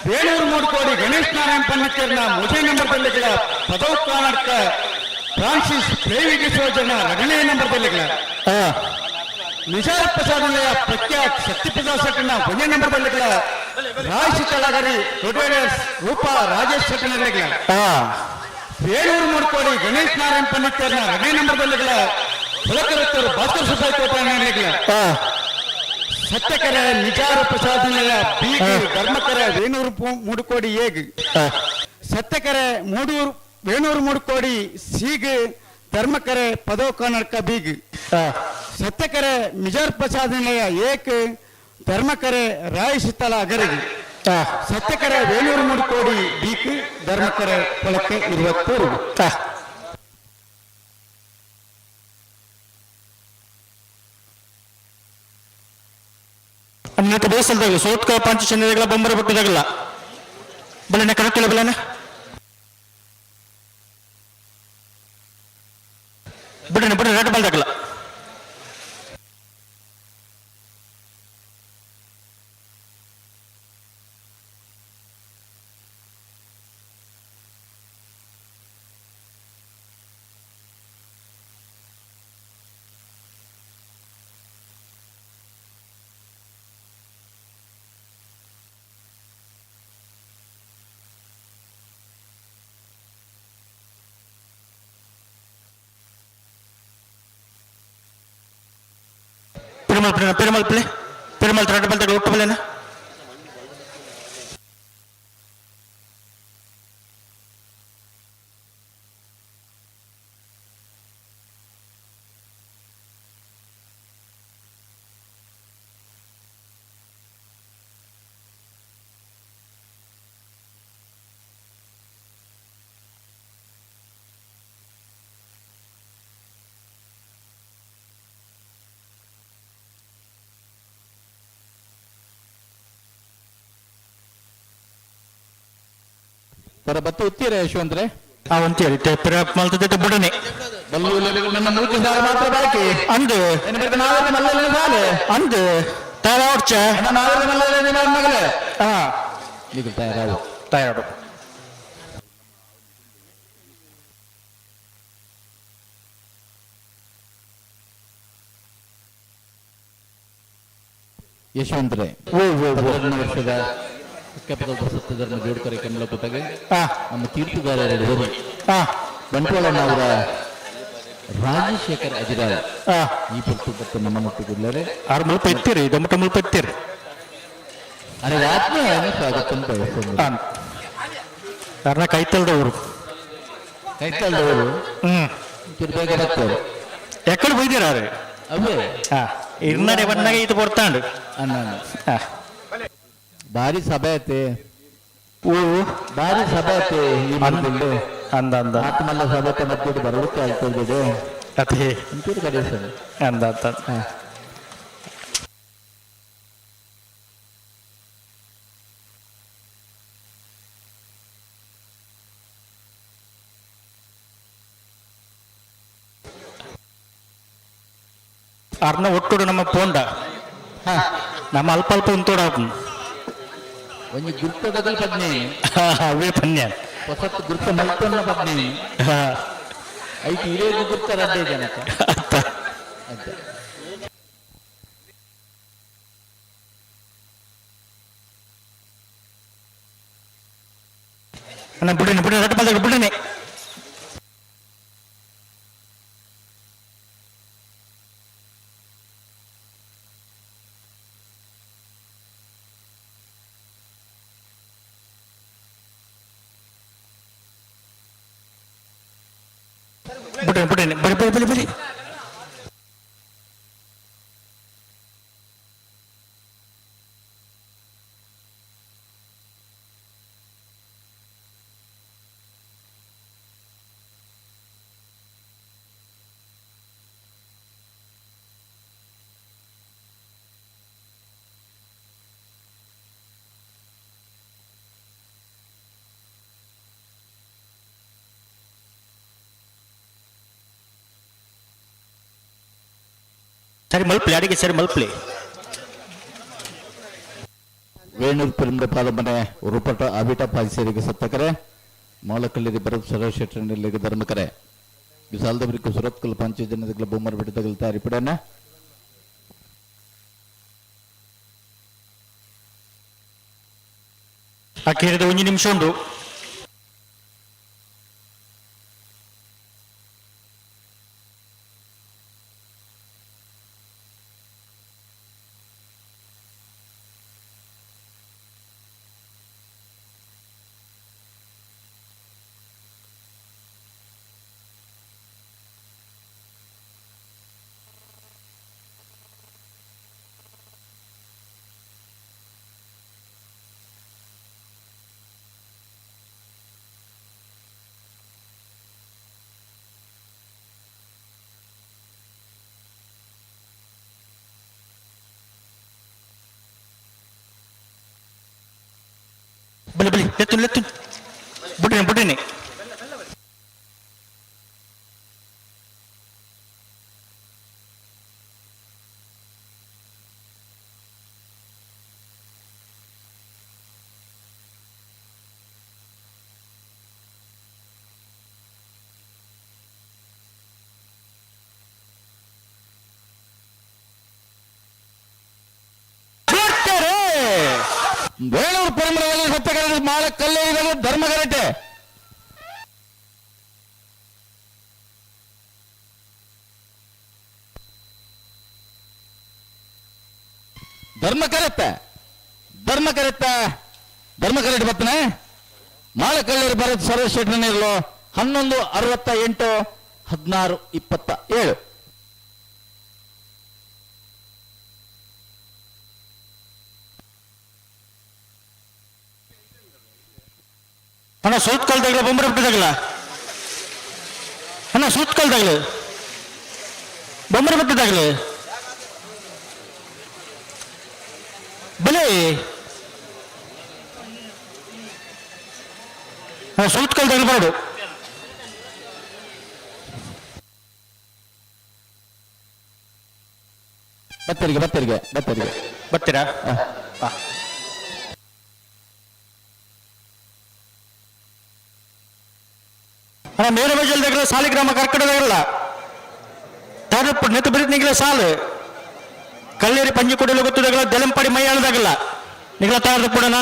S7: ಬೇಲೂರು 3 ಕೋಡಿ ಗಣೇಶ್ ನಾರಾಯಣ್ ಪಂಡಿತರ್ನ 3ನೇ ನಂಬರ್ದಲ್ಲಿ ಗಿಡ ಪದವ್ ಕರ್ನಾಟಕ ಫ್ರಾನ್ಸಿಸ್ ಫ್ಲೇವಿ ಡಿಸೋಜನ 2ನೇ ನಂಬರ್ದಲ್ಲಿ ಗಿಡ ನಿಜಾರ್ ಪ್ರಸಾದ್ ಪ್ರಖ್ಯಾತ್ ಶಕ್ತಿ ಪ್ರಸಾದ್ ಶೆಟ್ಟನ 1ನೇ ನಂಬರ್ದಲ್ಲಿ ಗಿಡ ರಾಯ್ ತಳಗರಿ ರೊಟೇರಿಯರ್ಸ್ ರೂಪಾ ರಾಜೇಶ್ ಶೆಟ್ಟನ ಗಿಡ ಬೇಲೂರು 3 ಕೋಡಿ ಗಣೇಶ್ ನಾರಾಯಣ್ ಪಂಡಿತರ್ನ 2ನೇ ನಂಬರ್ದಲ್ಲಿ ಗಿಡ ಹುಲಕರತ್ತರು ಭಾಸ್ಕರ್ ಸುಬ್ಬಯ್ಯ ಕೋಟೆ ಸತ್ಯಕರೆ ನಿಜಾರ ಪ್ರಸಾದ್ ಬೀಗಿ ಧರ್ಮಕರೆ ವೇಣೂರು 3 ಕೋಡಿ ಏಗ್ ಸತ್ಯಕರೆ ಮೂಡೂರು ವೇಣೂರು 3 ಕೋಡಿ ಸೀಗ್ ಧರ್ಮಕರೆ ಪದೋ ಕರ್ನಾಟಕ ಬೀಗ್ ಸತ್ಯಕರೆ ಮಿಜಾರ್ ಪ್ರಸಾದ್ ನಿಲಯ ಏಕ್ ಧರ್ಮಕರೆ ರಾಯ್ ಸಿತ್ತಲ ಅಗರಿಗೆ ಸತ್ಯಕರೆ ವೇಣೂರು 3 ಕೋಡಿ ಬೀಕ್ ಧರ್ಮಕರೆ ಕೊಳಕ್ಕೆ 23.
S1: ಅನ್ನಕ್ಕೆ ಬೇಸಲ್ದಾಗಲ್ಲ ಸೋತ್ಕ ಪಂಚ ಚಂದ್ರಗಳ ಬೊಂಬರ ಬಿಟ್ಟದಾಗಲ್ಲ ಬಲನೆ ಕರೆಕ್ಟ್ ಬಲನೆ ಬಿಡನೆ ಬಿಡನೆ ರೆಡ್ ಬಾಲ್ದಾಗಲ್ಲ. பெருமாள் பிள்ளை பெருமாள் பிள்ளை பெருமாள் ரெண்டு பல்தகள் ஒட்டு பிள்ளைனா
S8: ಪರ ಬತ್ತ ಉತ್ತೀರ ಯಶವಂತ್ರೆ
S1: ಆ ಒಂತೀರಿ ಮಲ್ತದ ಬುಡನೆ
S8: ನನ್ನ ಮೂರು ಸಾಲ ಮಾತ್ರ ಬಾಕಿ
S1: ಅಂದು
S8: ನಾವೆಲ್ಲ ಮಲ್ಲಲ್ಲಿ ಸಾಲೆ
S1: ಅಂದು ತಯಾರಾಡ್ಚ
S8: ನಾವೆಲ್ಲ ಮಲ್ಲಲ್ಲಿ ಮಗಲೇ
S1: ಹಾ
S8: ಈಗ ತಯಾರಾಡು
S1: ತಯಾರಾಡು.
S8: ಯಶವಂತ್ರೆ 12ನೇ ವರ್ಷದ ಸತ್ಯಧರ್ಮ ಜೋಡ್ಕರೆ ಕಮಲಕುಟಗೆ ನಮ್ಮ ತೀರ್ಪುಗಾರರು ಬಂಟ್ವಾಳನವರ ರಾಜಶೇಖರ್ ಅಜಿರಾಳ್ ಈ ಪೊರ್ತು ಬತ್ತು ನಮ್ಮ ನೊಟ್ಟುಗುಲ್ಲರೆ
S1: ಆರು ಮುಲ್ಪ ಎತ್ತೀರಿ ದೊಮ್ಮಟ ಮುಲ್ಪ ಎತ್ತೀರಿ.
S8: ಅರೆ ಆತ್ಮೀಯ ಸ್ವಾಗತ ಬಯಸ್ತೇನೆ.
S1: ಅರ್ನ ಕೈತಲ್ದವರು.
S8: ಕೈತಲ್ದವರು.
S1: ಹ್ಮ್.
S8: ಒಂಚೂರು ಬೇಗ ಬರ್ತಾರೆ.
S1: ಎಕ್ಕಡೆ ಹೋಯ್ದಿರ ಅರೆ?
S8: ಅವೇ.
S1: ಹಾ ಇರ್ನಡೆ ಬಣ್ಣಗೆ ಇದು ಪೊರ್ತಾಂಡು.
S8: ಅಣ್ಣ ಭಾರಿ ಸಭೆ ಐತೆ.
S1: ಓ.
S8: ಭಾರಿ ಸಭೆ ಐತೆ ಈ ಮನದಲ್ಲಿ.
S1: ಅಂದ ಅಂದ.
S8: ಆತ್ಮಲ್ಲ ಸಭೆತ ಮಧ್ಯೆ ಬರಲಿಕ್ಕೆ ಆಗ್ತದೆ.
S1: ಅದೇ.
S8: ಒಂಚೂರು ಕಡೆ ಸರ್.
S1: ಅಂದ ಅಂದ. ಅರ್ನ ಒಟ್ಟುಡು ನಮ್ಮ ಪೋಂಡ ನಮ್ಮ ಅಲ್ಪ ಅಲ್ಪ ಉಂತೋಡ.
S8: ಒಂಜಿ ಗುರ್ತದಗಲ್ ಪದ್ನಿ.
S1: ಅವೇ ಪನ್ಯ.
S8: ಹೊಸತ್ತು ಗುರ್ತ ಮಲ್ತೊನ್ನ ಪದ್ನಿ. ಐತಿ ಇರೇಗು ಗುರ್ತ ರಡ್ಡೆ ಜನಕ ಅಜ್ಜ.
S1: ಅಣ್ಣ ಬುಡಿನಿ ಬುಡಿನಿ ರಡ್ಡು ಪಲ್ದಾಗ ಬುಡಿನಿ. ಬುಡಿನಿ ಬುಡಿನಿ ಬಡಿ ಬಡಿ ಬಡಿ ಬಡಿ. ಸರಿ ಮಲ್ಪಲಿ ಅಡಿಗೆ ಸರಿ ಮಲ್ಪಲಿ.
S8: ವೇಣೂರು ಪೆರುಂಬೆ ಪಾಲಮನೆ ರೂಪಟ ಅಬಿಟ ಪಾಲ್ಸೇರಿಗೆ ಸತ್ತಕರೆ ಮೌಲಕಲ್ಲಿಗೆ ಭರತ್ ಸರೋಜ್ ಶೆಟ್ಟರ್ನಲ್ಲಿಗೆ ಧರ್ಮಕರೆ ವಿಶಾಲದವರಿಗೆ ಸುರತ್ಕಲ್ ಪಂಚಜನದಗಳ ಬೊಮ್ಮರ್ ಬಿಟ್ಟದಗಲ್ ತಾರಿಪಡನ.
S1: ಅಕ್ಕೇರಿದ ಒಂಜಿ ನಿಮಿಷ ಉಂಡು. ಬಲಿ ಬಲಿ ಲೆತ್ತು ಲೆತ್ತು ಬುಡಿನಿ ಬುಡಿನಿ.
S8: ವೇಣೂರು ಪರಂಪರೆಯಲ್ಲಿ ಸತ್ಯಕರ ಮಾಲ ಕಲ್ಲೇರಿದ ಧರ್ಮಗರಟೆ. ಧರ್ಮ ಕರೆತ್ತ ಧರ್ಮ ಕರೆತ್ತ ಧರ್ಮ ಕರೆಟ್ ಬತ್ತನೆ ಮಾಳಕಲ್ಲೇರಿ ಭರತ್ ಸರೋಜ್ ಶೆಟ್ಟರ್ನಿರ್ಲು 11:68 16:27.
S1: ಅಣ್ಣ ಸೂತ್ ಕಲ್ದಾಗಲ ಬೊಂಬರ ಬಿಟ್ಟದಾಗಲ ಅಣ್ಣ ಸೂತ್ ಕಲ್ದಾಗಲ ಬೊಂಬರ ಬಿಟ್ಟದಾಗಲ ಬಲೆ ಸೂತ್ ಕಲ್ದಾಗಲ ಬರಡು.
S8: ಬತ್ತರಿಗೆ ಬತ್ತರಿಗೆ ಬತ್ತರಿಗೆ.
S1: ಬರ್ತೀರಾ? ಅಣ್ಣ ಮೇರೆ ಬಜಲ್ದಾಗಲ ಸಾಲಿಗ್ರಾಮ ಕರ್ಕಡದಾಗಲ್ಲ ತಾರಪ್ಪ ನೆತ್ತು ಬರೀತ್ ನಿಗಲ ಸಾಲು ಕಲ್ಲೇರಿ ಪಂಜಿ ಕೊಡಲು ಗೊತ್ತದಾಗಲ ದೆಲಂಪಾಡಿ ಮೈ ಆಳದಾಗಲ್ಲ ನಿಗಲ ತಾರದ ಕೊಡೋಣ.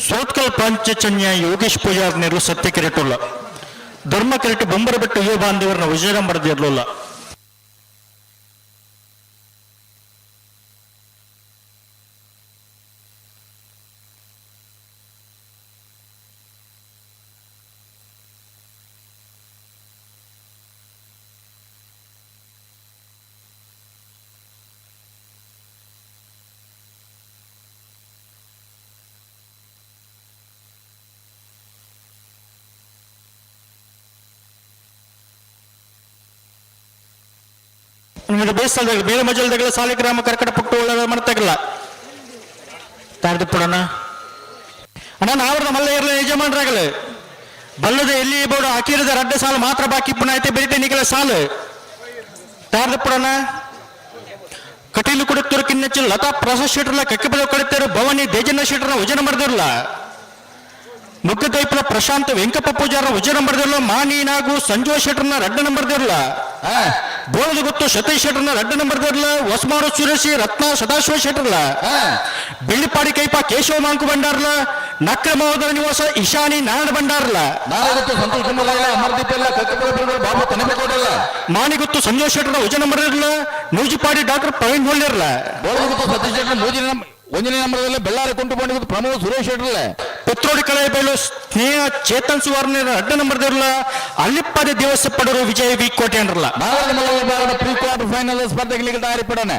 S1: ಸೋತ್ಕಲ್ ಪಾಂಚಜನ್ಯ ಯೋಗೇಶ್ ಪೂಜಾರ್ ನೆರಳು ಸತ್ಯ ಕಿರೀಟುಲ್ಲ. ಧರ್ಮ ಕಿರೀಟ ಬೊಂಬರಬೆಟ್ಟು ಯುವ ಬಾಂಧವರನ್ನ ವಿಜಯ ಮರದಿರಲಿಲ್ಲ. ನಿಮಗೆ ಬೇಸಲ್ದಾಗ ಬೇರೆ ಮಜಲ್ದಾಗಲ ಸಾಲಿಗ್ರಾಮ ಕರ್ಕಟ ಪುಟ್ಟು ಒಳ್ಳೆ ಮಾಡ್ತಾಗಲ್ಲ ತಾರ್ದು ಪುಡಣ ಅಣ್ಣ ನಾವ್ರದ ಮಲ್ಲ ಇರಲಿ ಯಜಮಾನ್ರಾಗಲಿ ಬಲ್ಲದ ಎಲ್ಲಿ ಬೋಡು ಅಕೀರದ ರಡ್ಡ ಸಾಲು ಮಾತ್ರ ಬಾಕಿ ಪುನಾಯ್ತೆ ಬೇಟೆ ನಿಗಲ ಸಾಲು ತಾರ್ದು ಪುಡಣ. ಕಟೀಲು ಕುಡುತ್ತರು ಕಿನ್ನಚ್ಚು ಲತಾ ಪ್ರಸಾದ್ ಶೆಟ್ರಲ್ಲ ಕಕ್ಕಿಪದ ಕಡಿತಾರು ಭವಾನಿ ದೇಜಣ್ಣ ಶೆಟ್ರನ ವಜನ ಮಾಡಿದಿರಲ್ಲ. ಮುಗ್ಗದೈಪಲ ಪ್ರಶಾಂತ್ ವೆಂಕಪ್ಪ ಪೂಜಾರ ವಜನ ಮಾಡಿದಿರಲ್ಲ. ಮಾನಿ ನಾಗು ಸಂಜೋ ಶೆಟ್ರನ ರಡ್ಡ ನಂಬರ್ ದಿರಲ್ಲ. ಬೋಳದ ಗೊತ್ತು ಸತೀಶ್ ಶೆಟ್ರನ ರಡ್ಡ ನಂಬರ್ ದಿರಲ್ಲ. ಹೊಸ್ಮಾರು ಸುರೇಶಿ ರತ್ನ ಸದಾಶಿವ ಶೆಟ್ರಲ್ಲ. ಬೆಳ್ಳಿಪಾಡಿ ಕೈಪ ಕೇಶವ ಮಾಂಕು ಭಂಡಾರ್ಲ. ನಕ್ರ ಮಹೋದರ ನಿವಾಸ ಇಶಾನಿ ನಾರಾಯಣ ಭಂಡಾರ್ಲ. ಮಾನಿಗುತ್ತು ಸಂಜೋಷ್ ಶೆಟ್ರನ ವಜನ ನಂಬರ್ ಇರಲ್ಲ. ನೂಜಿಪಾಡಿ ಡಾಕ್ಟರ್ ಪ್ರವೀಣ್ ಹೊಳ್ಳಿರ್ಲ.
S8: ಸತೀಶ್ ಶೆಟ್ರ ಒಂದನೇ ನಂಬರ್ದಲ್ಲಿ ಬೆಳ್ಳಾರಿ ಕುಂಟು ಬಂಡಿದ್ದು ಪ್ರಮೋದ್ ಸುರೇಶ್ ಶೆಟ್ರಲ್ಲ.
S1: ಪುತ್ರೋಡಿ ಕಳೆಬೈಲು ಸ್ನೇಹ ಚೇತನ್ ಸುವರ್ಣ ಅಡ್ಡ ನಂಬರ್ ಇರಲ್ಲ. ಅಲ್ಲಿಪ್ಪಾದಿ ದೇವಸ್ಥ ಪಡರು ವಿಜಯ್ ವಿ ಕೋಟೆ ಅಂದ್ರಲ್ಲ.
S8: ಪ್ರೀ ಕ್ವಾರ್ಟರ್ ಫೈನಲ್ ಸ್ಪರ್ಧೆಗಳಿಗೆ ತಯಾರಿಪಡೋಣ.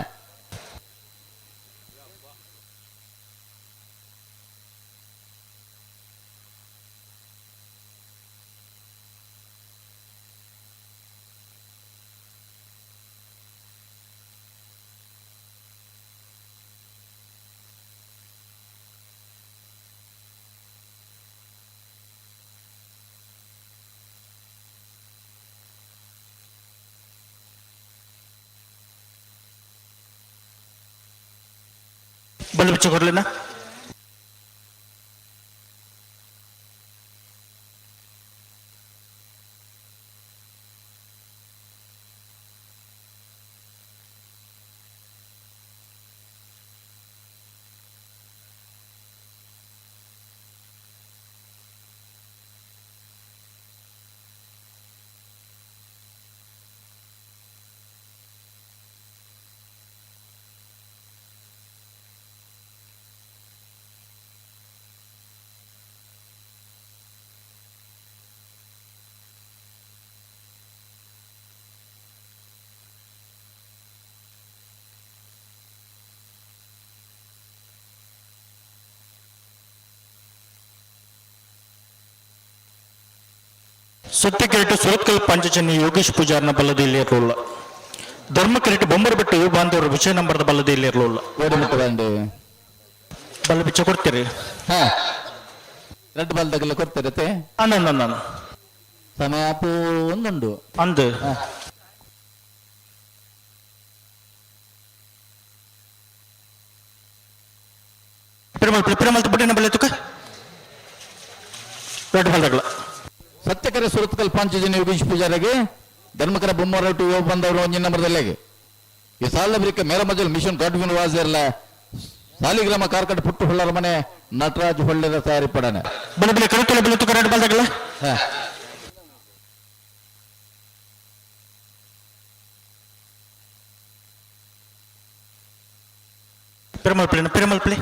S1: ಬಲ್ಲ ಬಿಚ್ಚ ಕೊಡ್ಲಿನ. ಸತ್ಯ ಕಿರೀಟ ಸುರತ್ಕಲ್ ಪಂಚಜನ್ಯ ಯೋಗೇಶ್ ಪೂಜಾರ್ನ ಬಲ್ಲದಲ್ಲಿ ಇರಲಿಲ್ಲ. ಧರ್ಮ ಕಿರೀಟ ಬೊಂಬರಬೆಟ್ಟು ಯುವ ಬಾಂಧವರು ವಿಜಯ ನಂಬರ್ದ ಬಲ್ಲದಲ್ಲಿ ಇರಲಿಲ್ಲ. ಬಲ್ಲ ಬಿಚ್ಚ ಕೊಡ್ತೀರಿ?
S8: ರೆಡ್ ಬಾಲ್ ತಗಲ ಕೊಡ್ತೀರತ್ತೆ?
S1: ಅಣ್ಣ ನಾನು
S8: ಸಮಯ ಒಂದುಂಡು
S1: ಅಂದು ಪಿರಮಲ್ ಪಿರಮಲ್ ಬುಟ್ಟಿನ ಬಲ್ಲ ತುಕ ರೆಡ್ ಬಾಲ್ ತಗಲ.
S8: ಸತ್ಯಕರ ಸುರತ್ಕಲ್ ಪಾಂಚಜನ್ಯ ಯೋಗೇಶ್ ಪೂಜಾರಿಗೆ ಧರ್ಮಕರ ಬೊಮ್ಮರಟ್ಟು ಯುವ ಬಂದವರು ಒಂಜಿನ ನಂಬರ್ದಲ್ಲೇಗೆ ಈ ಸಾಲ ಬರಿಕ ಮೇರಮಜಲ್ ಮಿಷನ್ ಗಾಡ್ವಿನ್ ವಾಸ್ ಇರಲ್ಲ. ಸಾಲಿಗ್ರಾಮ ಕಾರ್ಕಟ ಪುಟ್ಟು ಹೊಳ್ಳರ ಮನೆ ನಟರಾಜ್ ಹೊಳ್ಳೆರ ತಯಾರಿ ಪಡನೆ.
S1: ಬಲೆ ಬಲೆ ಕರುತುಲ ಬಲೆ ತುಕ ರೆಡ್ ಬಾಲ್ ತಗಲ. ಪಿರಮಲ್ ಪ್ಲೇನ ಪಿರಮಲ್ ಪ್ಲೇ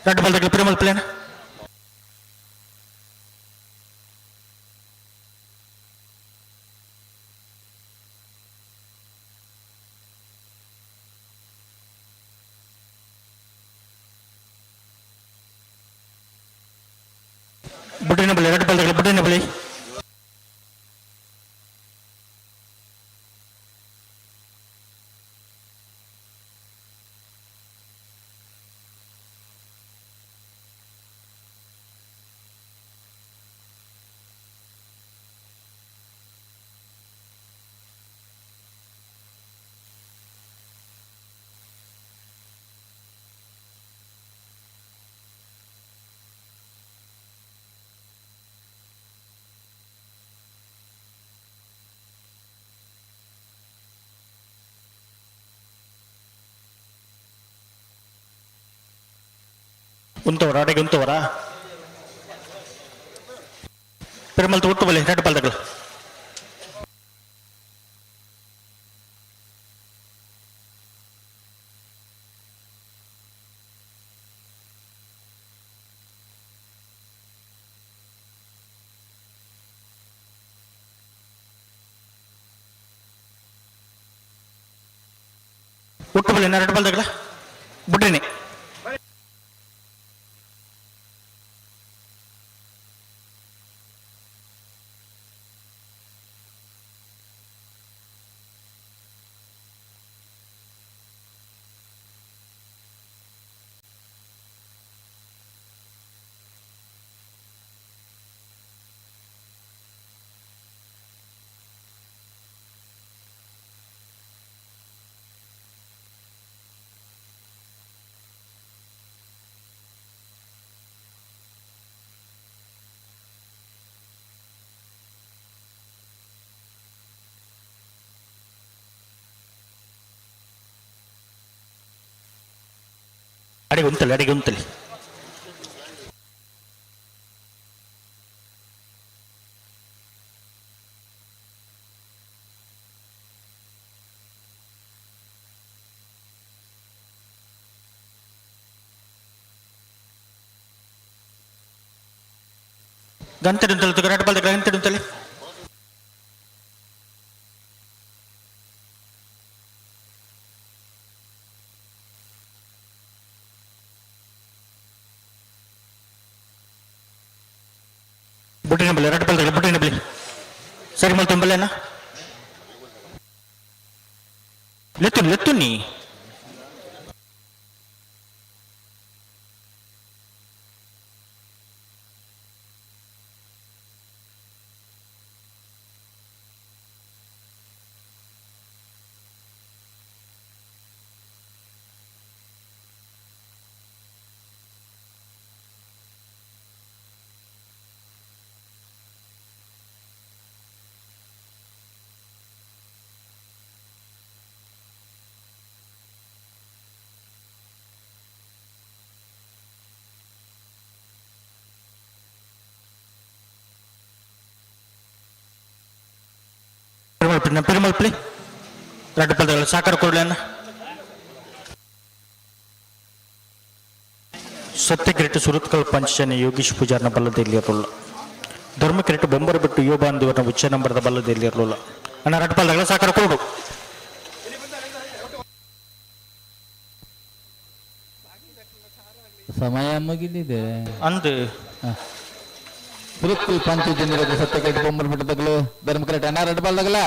S1: ರೆಡ್ ಬಾಲ್ ತಗಲ ಪಿರಮಲ್ ಪ್ಲೇನ. ಬುಡ್ಡಿನ ಬಳಿ ರೆಡ್ ಬಾಲ್ ತಗಲ ಬುಡ್ಡಿನ ಬಳಿ. ಉಂತವರ ಅಡೆಗೆ ಉಂತವರ. ಪೆರುಮಲ್ತು ಒಟ್ಟು ಬಲೆ ರಡ್ಡು ಪಾಲ್ದಗಳು. ಒಟ್ಟು ಬಲೆ ರಡ್ಡು ಪಾಲ್ದಗಳ ಬುಡ್ರಿನಿ. ಅಡಿಗೆ ಉಂತಲಿ, ಅಡಿಗೆ ಉಂತಲಿ. ಗಂಟೆ ಉಂತಲಿ, ಗರಾಟ ಬಾಲ್ದ ಗಂಟೆ ಉಂತಲಿ. ಬುಟ್ಟಿನ ಬಲ್ಲಿ ರಡ್ಡು ಬಲ್ದ ಬುಟ್ಟಿನ ಬಲ್ಲಿ ಸರಿ ಮಲ್ತೊಂಬಲ್ಲೇನಾ ಲೆತ್ತುನಿ ಲೆತ್ತುನಿ. ಪೆರುಮಲ್ ಪೆರುಮಲ್ ಪ್ಲಿ ರಡ್ಡು ಪಲ್ದಗಳ ಸಾಕಾರ ಕೊಡ್ಲೇನ. ಸತ್ಯಕಿರೀಟ ಸುರತ್ಕಲ್ ಪಂಚನೆ ಯೋಗೀಶ್ ಪೂಜಾರ್ನ ಬಲ್ಲದಲ್ಲಿ ಇರಲಿಲ್ಲ. ಧರ್ಮಕಿರೀಟ ಬೊಂಬರ ಬಿಟ್ಟು ಯೋಬಾಂದಿವರನ ಉಚ್ಚ ನಂಬರದ ಬಲ್ಲದಲ್ಲಿ ಇರಲಿಲ್ಲ. ಅಣ್ಣ ರಡ್ಡು ಪಲ್ದಗಳ ಸಾಕಾರ ಕೊಡು.
S8: ಸಮಯ ಮುಗಿದಿದೆ.
S1: ಅಂದು
S8: ಸುರತ್ಕಲ್ ಪಂಚಜನ್ಯರ ಸತ್ಯಕಿರೀಟ ಬೊಂಬರ ಬಿಟ್ಟದಗಳು ಧರ್ಮಕಿರೀಟ ಅಣ್ಣ ರಡ್ಡು ಪಲ್ದಗಳ.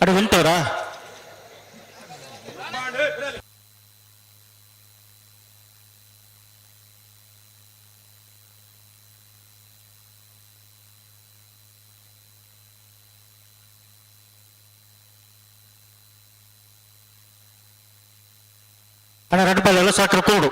S1: ಅಡೆ ಉಂಟವ್ರಾ? ಅಣ್ಣ ರಡ್ಡು ಬಲ್ಲೆಲ್ಲ ಸಾಕ್ರ ಕೂಡು.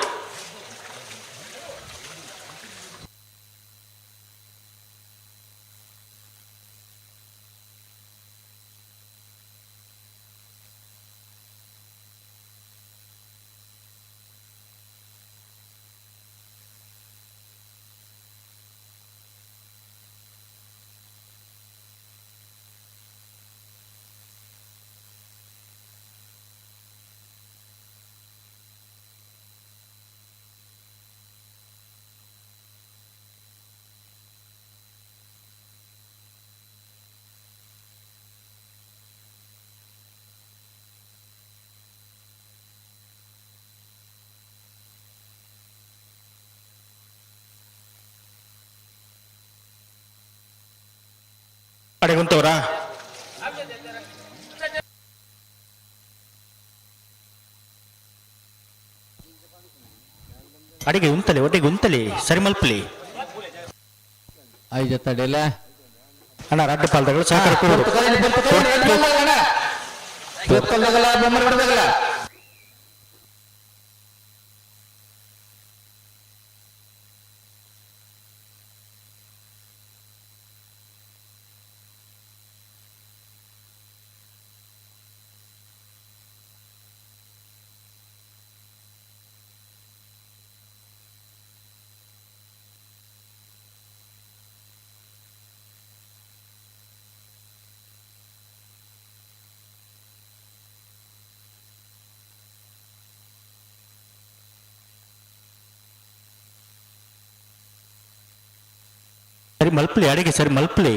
S1: ಅಡೆಗುಂತವ್ರಾ? ಅಡಿಗೆ ಉಂತಲೆ ಒಟ್ಟಿಗೆ ಉಂತಲೆ ಸರಿ ಮಲ್ಪಲಿ.
S8: ಐಜ ತಡೆಲ.
S1: ಅಣ್ಣ ರಡ್ಡು ಪಾಲ್ದಗಳು ಸಹಕಾರ ಕೊಡು. ಸರಿ ಮಲ್ಪಲಿ, ಅಡಿಗೆ ಸರಿ ಮಲ್ಪಲಿ.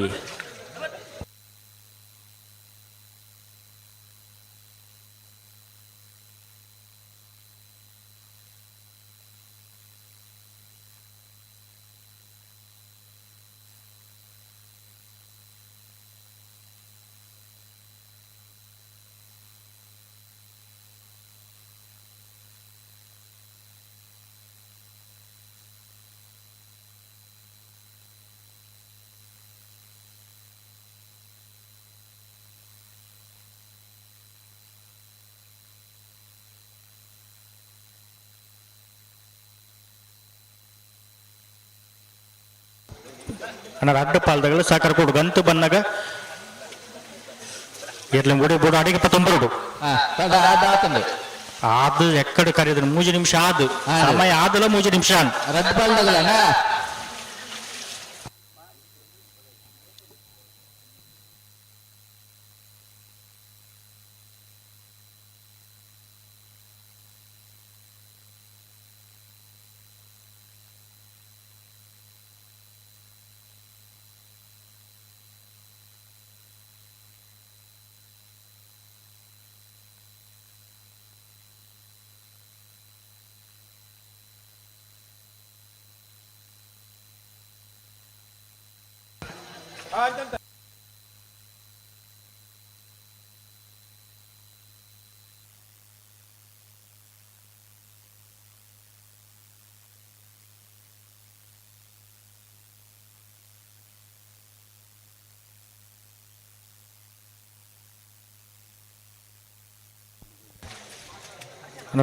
S1: ಅಣ್ಣ ರಡ್ಡು ಪಾಲ್ದಗಳು ಸಹಕಾರ ಕೊಡು. ಗಂತು ಬನ್ನಾಗ ಇರ್ಲಿ ಮುಡಿ ಬೋಡು ಅಡಿಗೆ ಪತ್ತೊಂಬರುಡು. ಅದು ಎಕ್ಕಡ ಕರೆಯೋದು ಮೂಜು ನಿಮಿಷ ಆದು ಸಮಯ ಆದಲ್ಲ ಮೂಜು ನಿಮಿಷ.
S8: ರಡ್ಡು ಪಾಲ್ದಗಳಣ್ಣ.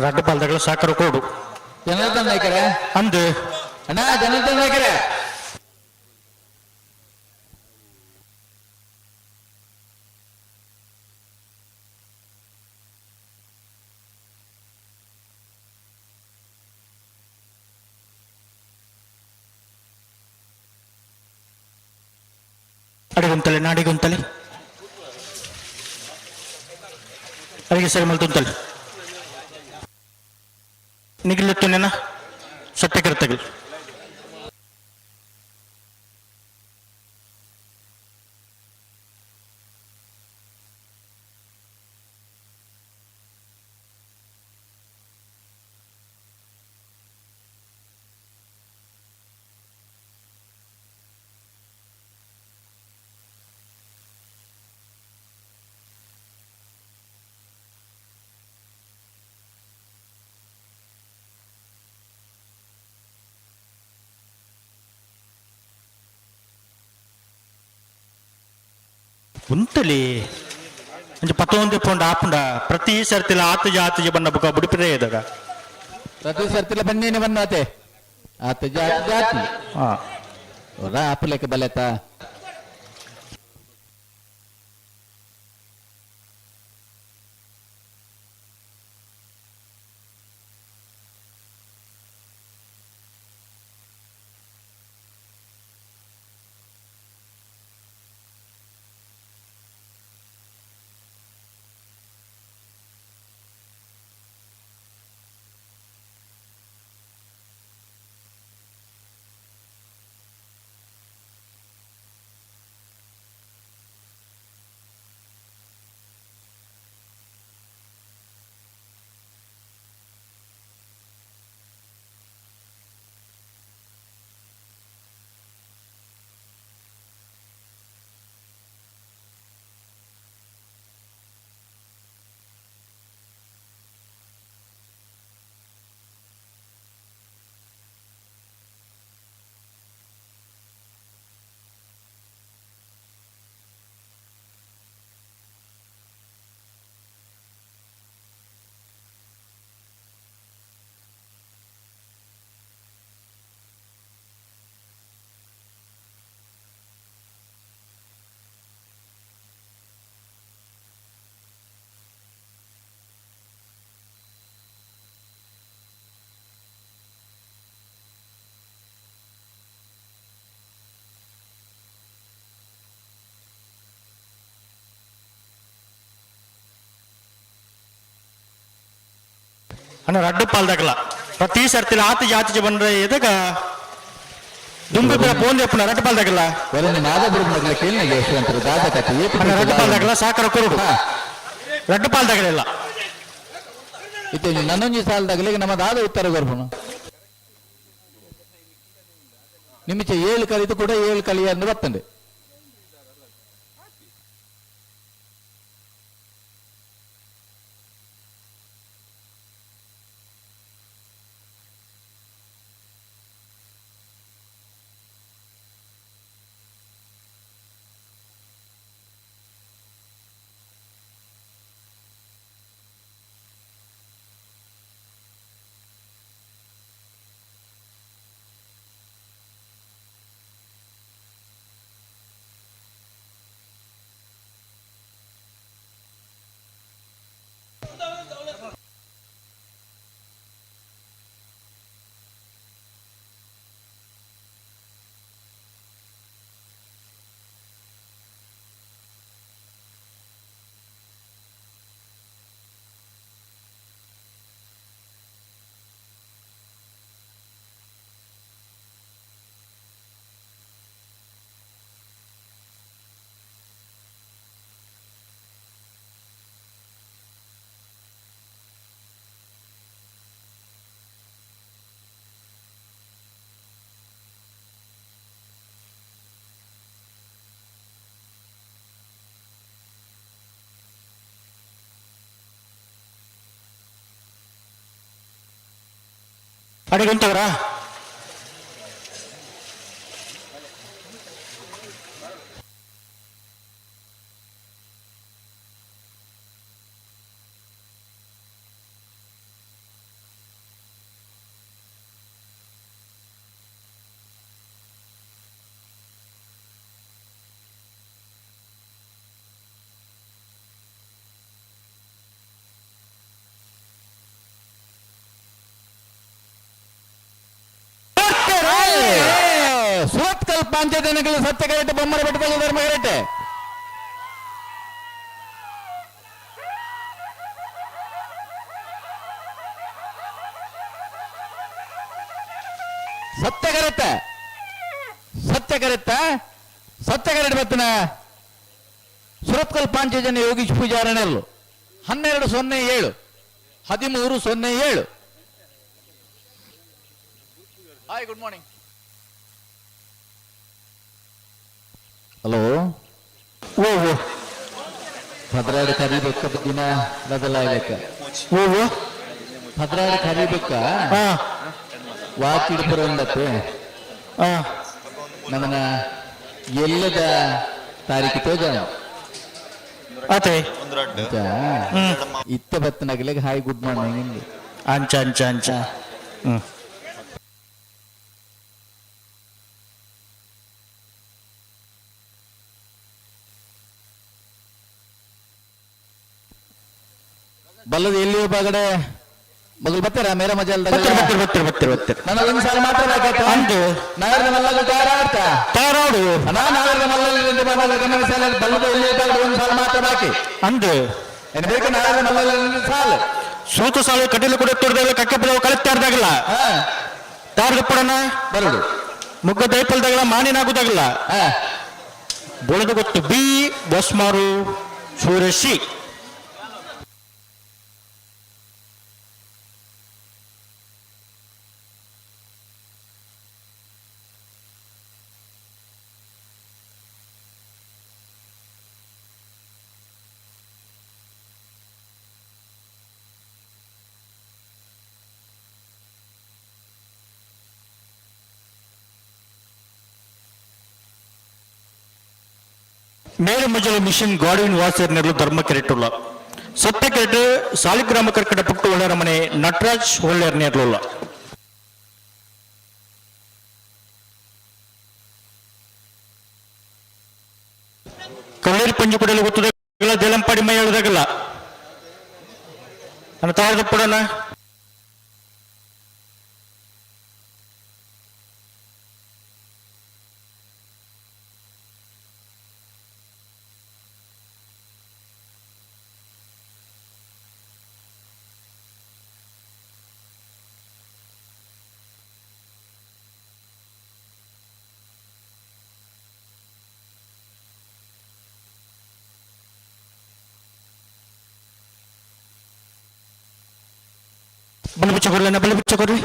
S8: ರಡ್ಡು ಪಾಲ್ದಗಳು ಸಹಕಾರ ಕೊಡು. ಜನಾರ್ದನ್ ನಾಯ್ಕರೇ.
S1: ಅಂದು
S8: ಅಣ್ಣ ಜನಾರ್ದನ್ ನಾಯ್ಕರೇ.
S1: ಅಡಿಗುಂತಲೆ ನಾಡಿಗುಂತಲೆ ಅಡಿಗೆ ಸರಿ ಮಲ್ತುಂತಲೆ ನಿಗಿಲುತ್ತೇನ ಸತ್ಯಕರ್ತಗಳು. ಉಂತಲಿ ಅಂಚ ಪತ್ತೊಂದು ಪೋಂಡ ಆಪುಂಡ ಪ್ರತಿ ಸರ್ತಿಲ ಆತುಜ ಆತುಜ ಬಣ್ಣ ಬುಕ್ಕ ಬುಡಿಪಿರೇ ಇದಾಗ.
S8: ಪ್ರತಿ ಸರ್ತಿಲ ಬನ್ನೇನೆ ಬನ್ನಾತೆ ಆತ ಜಾತಿ ಜಾತಿ ಒರ ಆಪುಲೆಕ ಬಲೆತ.
S1: ಅಣ್ಣ ರಡ್ಡು ಪಾಲ್ದಾಗಲ ಪ್ರತಿ ಸರ್ತಿ ಆತಿ ಜಾತಿ ಬಂದ್ರೆ ಎದಗ ದುಂಬಿ ಪೂರ ಫೋನ್ ಎಪ್ಪುನ ರಡ್ಡು ಪಾಲ್ದಾಗಲ.
S8: ಒಲೊಂದು ನಾದ ಬುಡುಪುನಗಲ ಕೇಳಿನಾಗೆ ಯಶವಂತರು ದಾದ ಕತೆ ಏತ್.
S1: ಅಣ್ಣ ರಡ್ಡು ಪಾಲ್ದಾಗಲ ಸಾಕರ ಕೊರುಡು ರಡ್ಡು ಪಾಲ್ದಾಗಲಿಲ್ಲ.
S8: ಇತ್ತೆ ನನ್ನೊಂಜಿ ಸಾಲದಾಗಲಿಗೆ ನಮ್ಮ ದಾದ ಉತ್ತರ ಕೊರ್ಪುನು ನಿಮಿಚ ಏಳು ಕಲಿತು ಕೂಡ ಏಳು ಕಲಿಯ ಅಂದು ಬತ್ತಂಡೆ.
S1: ಅಡಿಗೆ ಉಂಟವರಾ?
S8: ಸುರತ್ಕಲ್ ಪಾಂಚಜನಗಳು ಸತ್ಯ ಕರೆಕ್ಟ್ ಬೊಮ್ಮರ ಬೆಟ್ಟದಲ್ಲಿ ಧರ್ಮ ಕರೆಕ್ಟ್. ಸತ್ಯ ಕರೆಕ್ಟ್, ಸತ್ಯ ಕರೆಕ್ಟ್, ಸತ್ಯ ಕರೆಕ್ಟ್. ಬತ್ತಿನ Surathkal Panchajanya Yogish ಪೂಜಾರಣೆಲ್ಲು 12.07, 13.07. Hi, good morning. Hello.
S1: ಓ ಓ.
S8: ಭದ್ರಾಡಿ ಕರಿಬೇಕ ದಿನ ಬದಲಾಗಬೇಕ.
S1: ಓ ಓ.
S8: ಭದ್ರಾಡಿ ಕರಿಬೇಕ ವಾಚಿಡ್ಪುರ ಉಂಡತ್ತೆ. ನಮ್ಮನ ಎಲ್ಲದ ತಾರೀಕು ತೋಜ.
S1: ಆತೆ.
S8: ಇತ್ತ ಬತ್ತನಾಗಲಿಗೆ ಹಾಯ್ ಗುಡ್ ಮಾರ್ನಿಂಗ್.
S1: ಅಂಚ ಅಂಚ ಅಂಚ. ಹ್ಮ್.
S8: ಬಲ್ಲದ ಎಲ್ಲಿಯೋ ಬಾಗಡೆ ಮಗಲ್ ಬತ್ತೀರಾ ಮೇರ ಮಜಾ.
S1: ಬತ್ತೀರ ಬತ್ತೀರ ಬತ್ತೀರ ಬತ್ತೀರ.
S8: ನನ್ನ ಒಂದು ಸಾಲ ಮಾತ್ರ ಬೇಕಾಯ್ತು.
S1: ಅಂದು.
S8: ನಾಗರದ ಮಲ್ಲಗಳು ತಯಾರಾಗ್ತಾ
S1: ತಯಾರಾಡು.
S8: ನಾ ನಾಗರದ ಮಲ್ಲಲ್ಲಿ ಗಮನಿಸಲ ಬಲ್ಲದ ಎಲ್ಲಿಯೋ ಬಾಗಡೆ ಒಂದು ಸಾಲ ಮಾತ್ರ ಬಾಕಿ.
S1: ಅಂದು.
S8: ಏನು ಬೇಕು ನಾಗರದ ಮಲ್ಲಲ್ಲಿ ಸಾಲು.
S1: ಸೂತು ಸಾಲು ಕಟೀಲು ಕೂಡ ತುರ್ದಾಗ ಕಕ್ಕೆ ಬಲವು ಕಳಿತಾರ್ದಾಗಲ್ಲ ತಾರ್ದಪ್ಪಡನ
S8: ಬರಡು
S1: ಮುಗ್ಗ ದೈಪಲ್ದಾಗಲ ಮಾನಿನಾಗುದಾಗಲ್ಲ ಬೊಳದು ಗೊತ್ತು ಬಿ ಬಸ್ಮಾರು ಸೂರ್ಯಶಿ. ಮೇಲು ಮಜಲು ಮಿಷನ್ ಗಾರ್ಡಿನ್ ವಾಸರ್ ನೆರಳು ಧರ್ಮ ಕೆರೆಟುಲ್ಲ ಸತ್ಯ ಕೆರೆಟ್ ಸಾಲಿಗ್ರಾಮ ಕರ್ಕಟ ಪುಟ್ಟು ಒಳ್ಳೆಯರ ಮನೆ ನಟರಾಜ್ ಒಳ್ಳೆಯರ್ ನೇರ್ಲುಲ್ಲ. ಕಳ್ಳೇರಿ ಪಂಜು ಕೊಡಲು ಗೊತ್ತದಾಗಲ್ಲ ದೇಲಂಪಾಡಿ ಮೈ ಹೇಳುದಾಗಲ್ಲ ನನ್ನ ತಾರದಪ್ಪಡನ. ಬಲಬಿಚ್ಚ ಕೊರ್ಲಿ, ಬಲಬಿಚ್ಚ ಕೊರ್ಲಿ.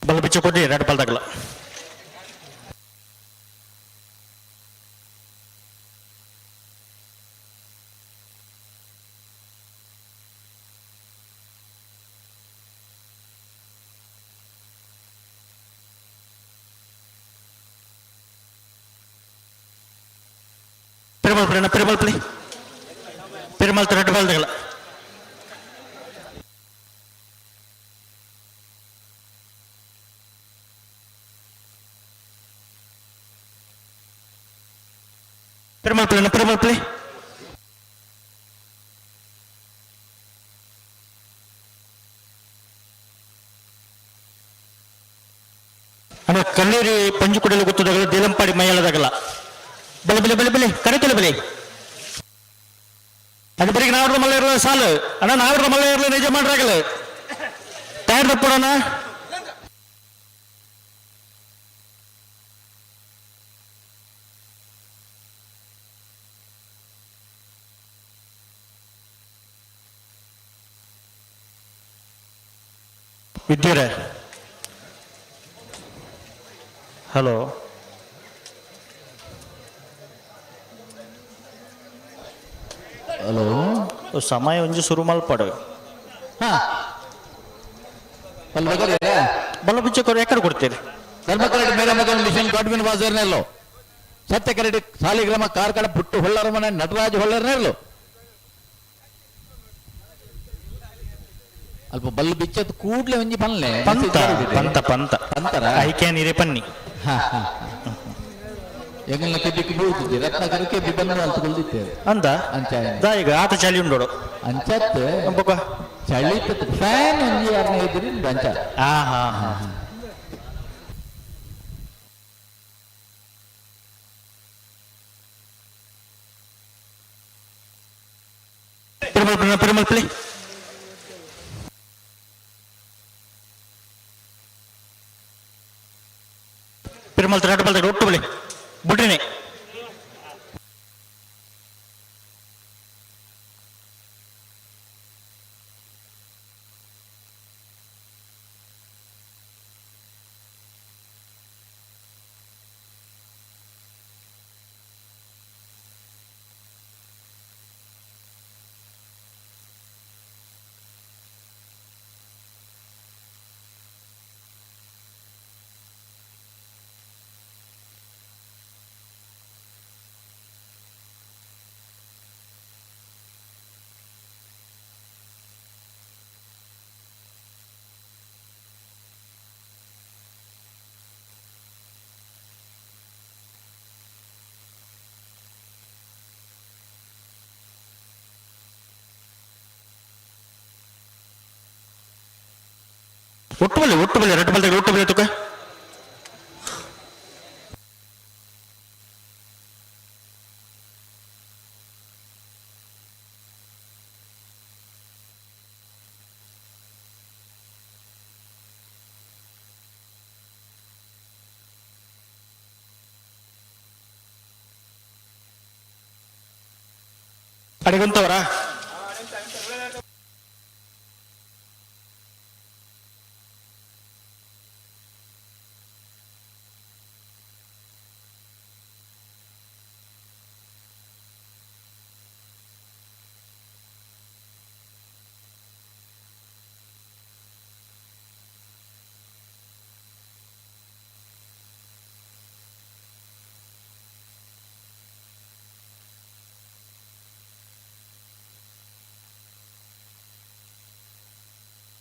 S1: ಬಲಬಿಚ್ಚ ಕೊಡಿ, ಎರಡು ಬಲ್ದಾಗಲ. ಪೆರುಮಾಳ್ ಪ್ರೇಣ, ಪೆರುಮಾಳ್ ಪ್ಲಿ, ಪೆರುಮಾಳ್ ಎರಡು ಬಲ್ದಾಗಲ. ಪೆರುಮಾಳ್ ಪ್ಲೇನ, ಪೆರುಮಾಳ್ ಪ್ಲೇ. ಅಣ್ಣ, ಕಲ್ಲೇರಿ ಪಂಜುಕುಡಲು ಗೊತ್ತದಾಗಲ್ಲ, ದೇಲಂಪಾಡಿ ಮೈಯಲ್ಲದಾಗಲ್ಲ. ಬಲೆ ಬಲೆ ಬಲೆ ಬಲೆ ಕರೆತಲೆ ಬಲೆ. ಅದು ಬರೀ ನಾವ್ರ ಮಲ್ಲ ಇರಲ್ಲ ಸಾಲು ಅಣ್ಣ, ನಾವ್ರ ಮಲ್ಲ ಇರಲ್ಲ, ನಿಜ ಮಾಡ್ರಾಗಲ್ಲ. ಟೈರ್ ತಪ್ಪಡೋಣ. ವಿದ್ಯುರೇ, ಹಲೋ, ಹಲೋ, ಸಮಯ ಒಂಜಿ ಶುರು ಮಲ್ಪಡು. ಬಲ ಬಿಚ್ಚ ಎಕ್ಕಡೆ ಕೊಡ್ತೀರಿ?
S8: ಧರ್ಮಕರಡಿ ಮೇರೆ ಮಗನ ಮಿಷನ್ ಗಾಡ್ವಿನ್ ವಾಜರ್ನೆಲ್ಲೋ. ಸತ್ಯಕರಡಿ ಸಾಲಿಗ್ರಾಮ ಕಾರ್ಕಳ ಪುಟ್ಟು ಹೊಳ್ಳರ ಮನೆ ನಟರಾಜ ಹೊಳ್ಳರ್ನೆಲ್ಲೋ. ಅಲ್ಪ ಬಲ್ಲು ಬಿಚ್ಚದ್ ಕೂಡ್ಲೆ ಒಂಜಿ ಪನ್ಲೆ.
S1: ಪಂತ ಪಂತ ಪಂತ.
S8: ಪಂತರ.
S1: ಐಕೆ ನೀರೇ ಪನ್ನಿ.
S8: ಹಾ ಹಾ, ಎಂಗಲ್ನ ಕೆಬಿಕ್ ಬೂದಿದ್ದೆ ರತ್ನಾಕರ ಕೆಬಿ ಬಂದ ಅಂತ ಕೊಲ್ದಿತ್ತೇವೆ.
S1: ಅಂದ.
S8: ಅಂಚ.
S1: ದಾಯಿಗ ಆತ ಚಳಿ ಉಂಡೋಡು.
S8: ಅಂಚತ್.
S1: ಬೊಕ
S8: ಚಳಿ ಫ್ಯಾನ್ ಒಂಜಿ ಯಾರನ್ನ ಇದ್ರಿ ಅಂಚ.
S1: ಹಾ ಹಾ ಹಾ. Perumal play, Perumal play. ಪೆರುಮಾಳ್ ಎರಡು ಬಲ್ದ ಒಟ್ಟು ಬಳಿ ಬುಡ್ರಿನಿ. ಒಟ್ಟು ಬಲ್ಲೆ ಒಟ್ಟು ಬಲ್ಲೆ ರಡ್ಡು ಬಲ್ಲೆ ಒಟ್ಟು ಬಲ್ಲೆ ತುಕ. ಅಡಿಗುಂತವರಾ?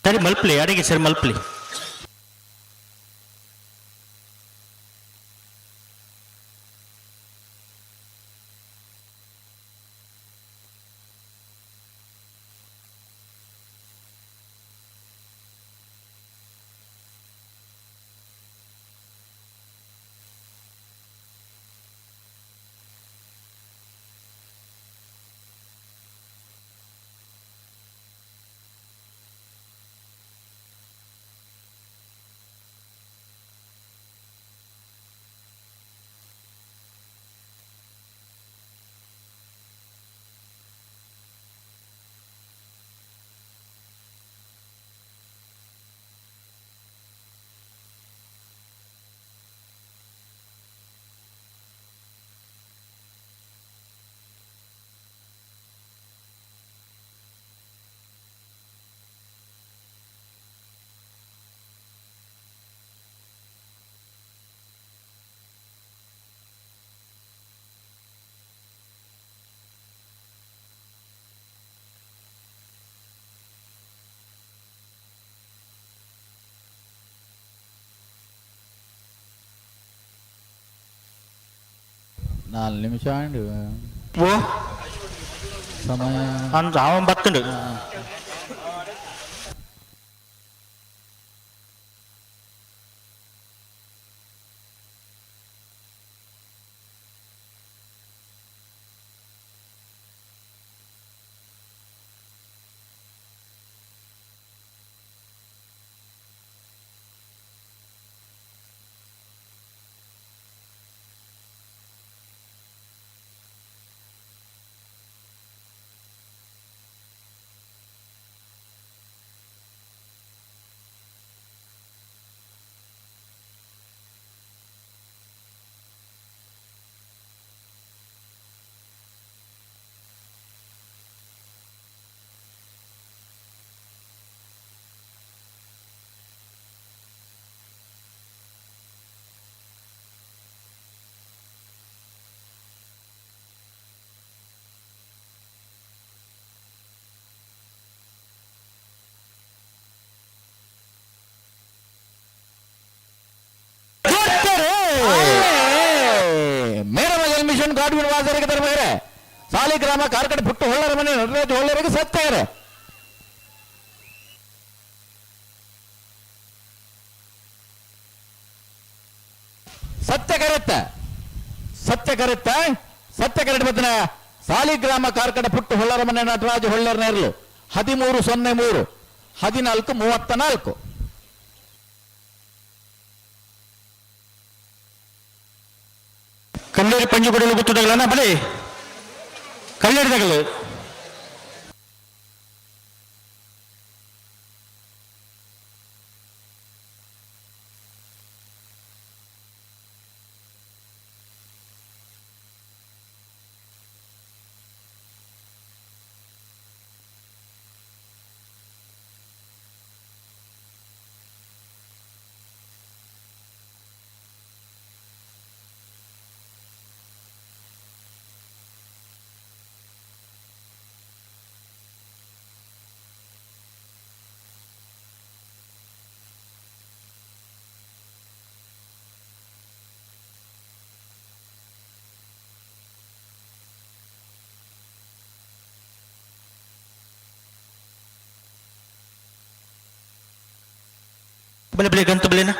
S1: ಸರಿ ಮಲ್ಪಲಿ, ಅಡಿಗೆ ಸರಿ ಮಲ್ಪಲಿ.
S8: ನಾಲ್ ನಿಮಿಷ ಆಂಡ್
S1: ಓ
S8: ಸಮಯ
S1: ಅಂದ್ ಅವನ್ ಬತ್ತುಂಡು.
S8: ಮೇರಮ ಮಿಷನ್ ಗಾಡ್ವಿನ್ ವಾಸರಿಗೆ ಧರ್ಮಗರೆ ಸಾಲಿಗ್ರಾಮ ಕಾರ್ಕಡ ಪುಟ್ಟು ಹೊಳ್ಳರ ಮನೆ ನಟರಾಜ ಹೊಳ್ಳರಿಗೆ ಸತ್ಯಗರೆ. ಸತ್ಯ ಕರೆತ್ತ ಸತ್ಯ ಕರೆತ್ತ ಸತ್ಯ ಕರೆಟ್ ಬತ್ತನ ಸಾಲಿಗ್ರಾಮ ಕಾರ್ಕಡ ಪುಟ್ಟು ಹೊಳ್ಳರ ಮನೆ ನಟರಾಜ ಹೊಳ್ಳರ ನೇರಲು 13:03 14:34.
S1: ಕಲ್ಲೇರಿ ಪಂಜುಗುಡಲು ಗೊತ್ತುದಗಳನ್ನ ಬಲಿ ಕಲ್ಲೇರಿದಗಳು. ಬಲೆ ಬಲೆ ಗಂತು ಬಲೆನಾ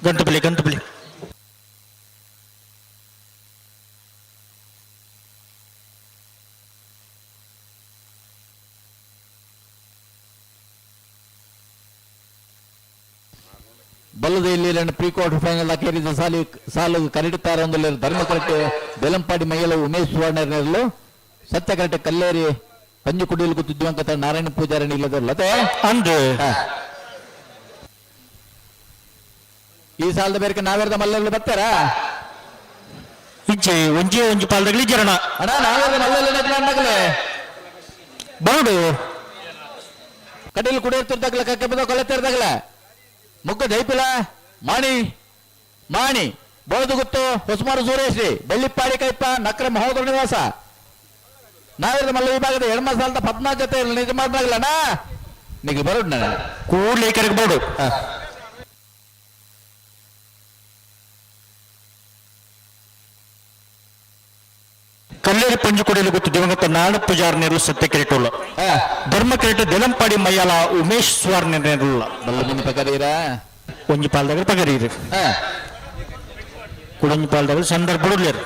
S1: ಗಂತು ಬಲೆ ಗಂತು ಬಲೆ.
S8: ಬಲ್ಲದ ಇಲ್ಲಿ ಎರಡು pre quarter final ಕೇರಿದ ಸಾಲಿ ಸಾಲು ಕರೆಡುತ್ತಾರೆ ಒಂದು ಧರ್ಮ ಕರೆಕ್ಟ್ ಬೆಲಂಪಾಡಿ ಮೈಯಲ ಉಮೇಶ್ ಸುವರ್ಣರಲ್ಲೂ ಸತ್ಯ ಕರೆಕ್ಟ್ ಕಲ್ಲೇರಿ ಪಂಜು ಕುಡಿಯಲು ಕೂತಿದ್ದಂತ ನಾರಾಯಣ ಪೂಜಾರಿ ಇಲ್ಲದಲ್ಲದೆ
S1: ಅಂದು
S8: ಈ ಸಾಲದ ಬೇರೆ ನಾವೇರ್ದ ಮಲ್ಲಲ್ಲಿ ಬರ್ತಾರಾ
S1: ಇಜ್ಜೆ ಒಂಜೇ ಒಂಜಿ ಪಾಲ್ದಗಲಿ ಜರಣ
S8: ಅಣ್ಣ ನಾವೇರ್ದ ಮಲ್ಲಲ್ಲಿ
S1: ಬೌಡು
S8: ಕಟೀಲ್ ಕುಡಿಯರ್ತಿರ್ದಾಗಲ ಕಕ್ಕೆ ಬದ ಕೊಲೆತಿರ್ದಾಗಲ ಮುಗ್ಗ ಜೈಪಿಲ ಮಾಣಿ ಮಾಣಿ ಬೋಳದುಗುತ್ತು ಹೊಸಮಾರು ಸೂರೇಶ್ರೀ ಬೆಳ್ಳಿಪ್ಪಾಡಿ ಕೈಪ ನಕ್ರ ಮಹೋದರ ನಿವಾಸ ನಾವೇರ್ದ ಮಲ್ಲ ವಿಭಾಗದ ಎಡಮ ಸಾಲದ ಪದ್ಮಾ ಜೊತೆ ನಿಜ ಮಾಡ್ದಾಗಲಣ್ಣ ನಿಗ್ ಬರೋಡ್ ನಾನು
S1: ಕೂಡ್ಲೇ ಕರೆಗೆ ಬೋಡು. ಕಲ್ಲೇರಿ ಪಂಜು ಕುಡಿಯಲು ಗೊತ್ತು ದಿವಂಗತ ನಾರಾಯಣ ಪೂಜಾರ್ ನೇರಲು ಸತ್ಯ ಕೆರೆಟುಲ್ಲ ಧರ್ಮ ಕೆರೆಟು ದೆಲಂಪಾಡಿ ಮಯ್ಯಾಲ ಉಮೇಶ್ ಸುವಾರ್ ನೇರಲ್ಲ.
S8: ಬಲ್ಲ ಮುಂದೆ ಪಕರೀರ
S1: ಒಂಜಿ ಪಾಲ್ದಾಗ ಪಗರೀರು ಕುಡಂಜಿ ಪಾಲ್ದಾಗ ಸಂದರ್ಭ ಬಿಡುಲೇರು.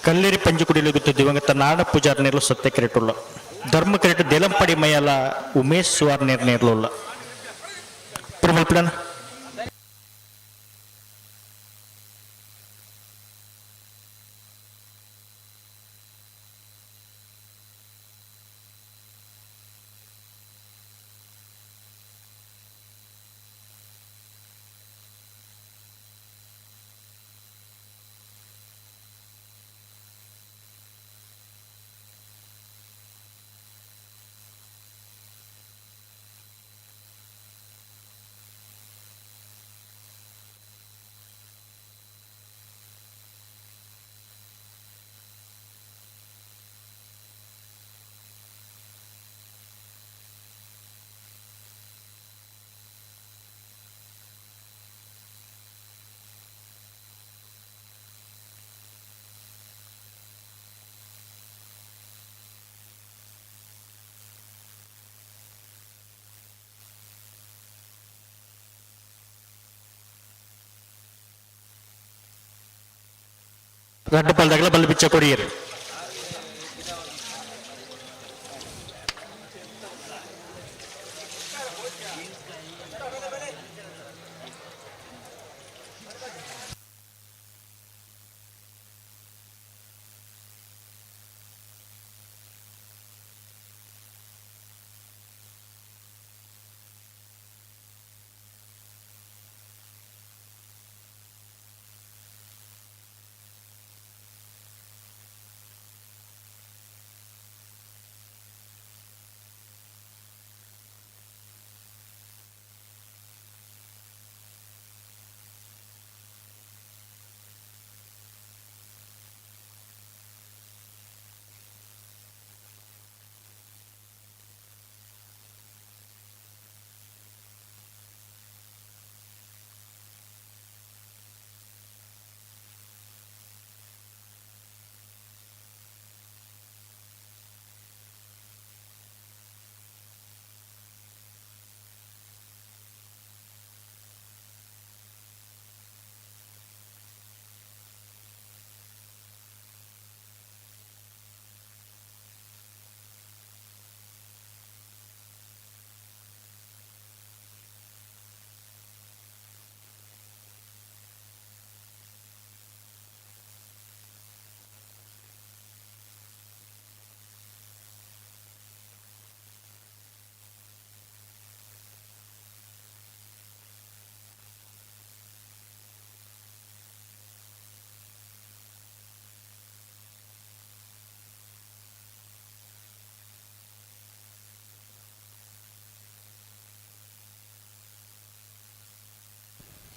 S1: ಕಲ್ಲೇರಿ ಪಂಜು ಕುಡಿಯಲು ಗೊತ್ತು ದಿವಂಗತ ನಾಡ ಪೂಜಾರ್ ನೇರಲು ಸತ್ಯ ಕೆರೆಟುಲ್ಲ ಧರ್ಮ ಕೆರೆಟು ದೇಲಂಪಾಡಿ ಮಯ್ಯಾಲ ಉಮೇಶ್ ಸುವಾರ್ ನೇರ್ ನೇರ್ಲುಲ್ಲ ಪುರಮಲ್ಪಿಡನ. ರಡ್ಡು ಪಾಲ್ದಾಗಲ ಬಲ್ಲ ಬಿಚ್ಚ ಕೊಡಿಯರು.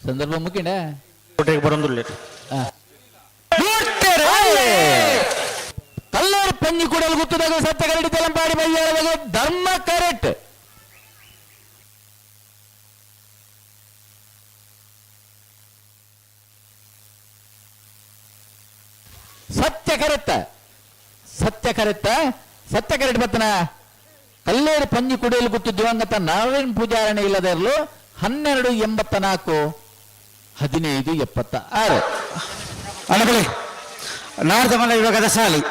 S8: ಸಂದರ್ಭ ಮುಗಿಂಡ
S3: ಬರೊಂದುಲ್ಲೆ
S8: ಕಲ್ಲೂರು ಪಂಜಿ ಕೂಡಲು ಗುತ್ತದಾಗ ಸತ್ಯ ಕರೆಟ್ ತೆಲಂಪಾಡಿ ಬಯ್ಯಾರ ಧರ್ಮ ಕರೆಟ್. ಸತ್ಯ ಕರೆತ್ತ ಸತ್ಯ ಕರೆತ್ತ ಸತ್ಯ ಕರೆಟ್ ಬತ್ತನ ಕಲ್ಲೇರು ಪಂಜಿ ಕುಡಿಯಲು ಗುತ್ತು ದಿವಂಗತ ನಾರಾಯಣ ಪೂಜಾರಣೆ ಇಲ್ಲದೆ ಇರಲು 12:84 15:76.
S7: ಅಣಬಳಿ ನಾಡ್ದ ಮಲ್ಲ ಇವಾಗದ ಸಾಲಿ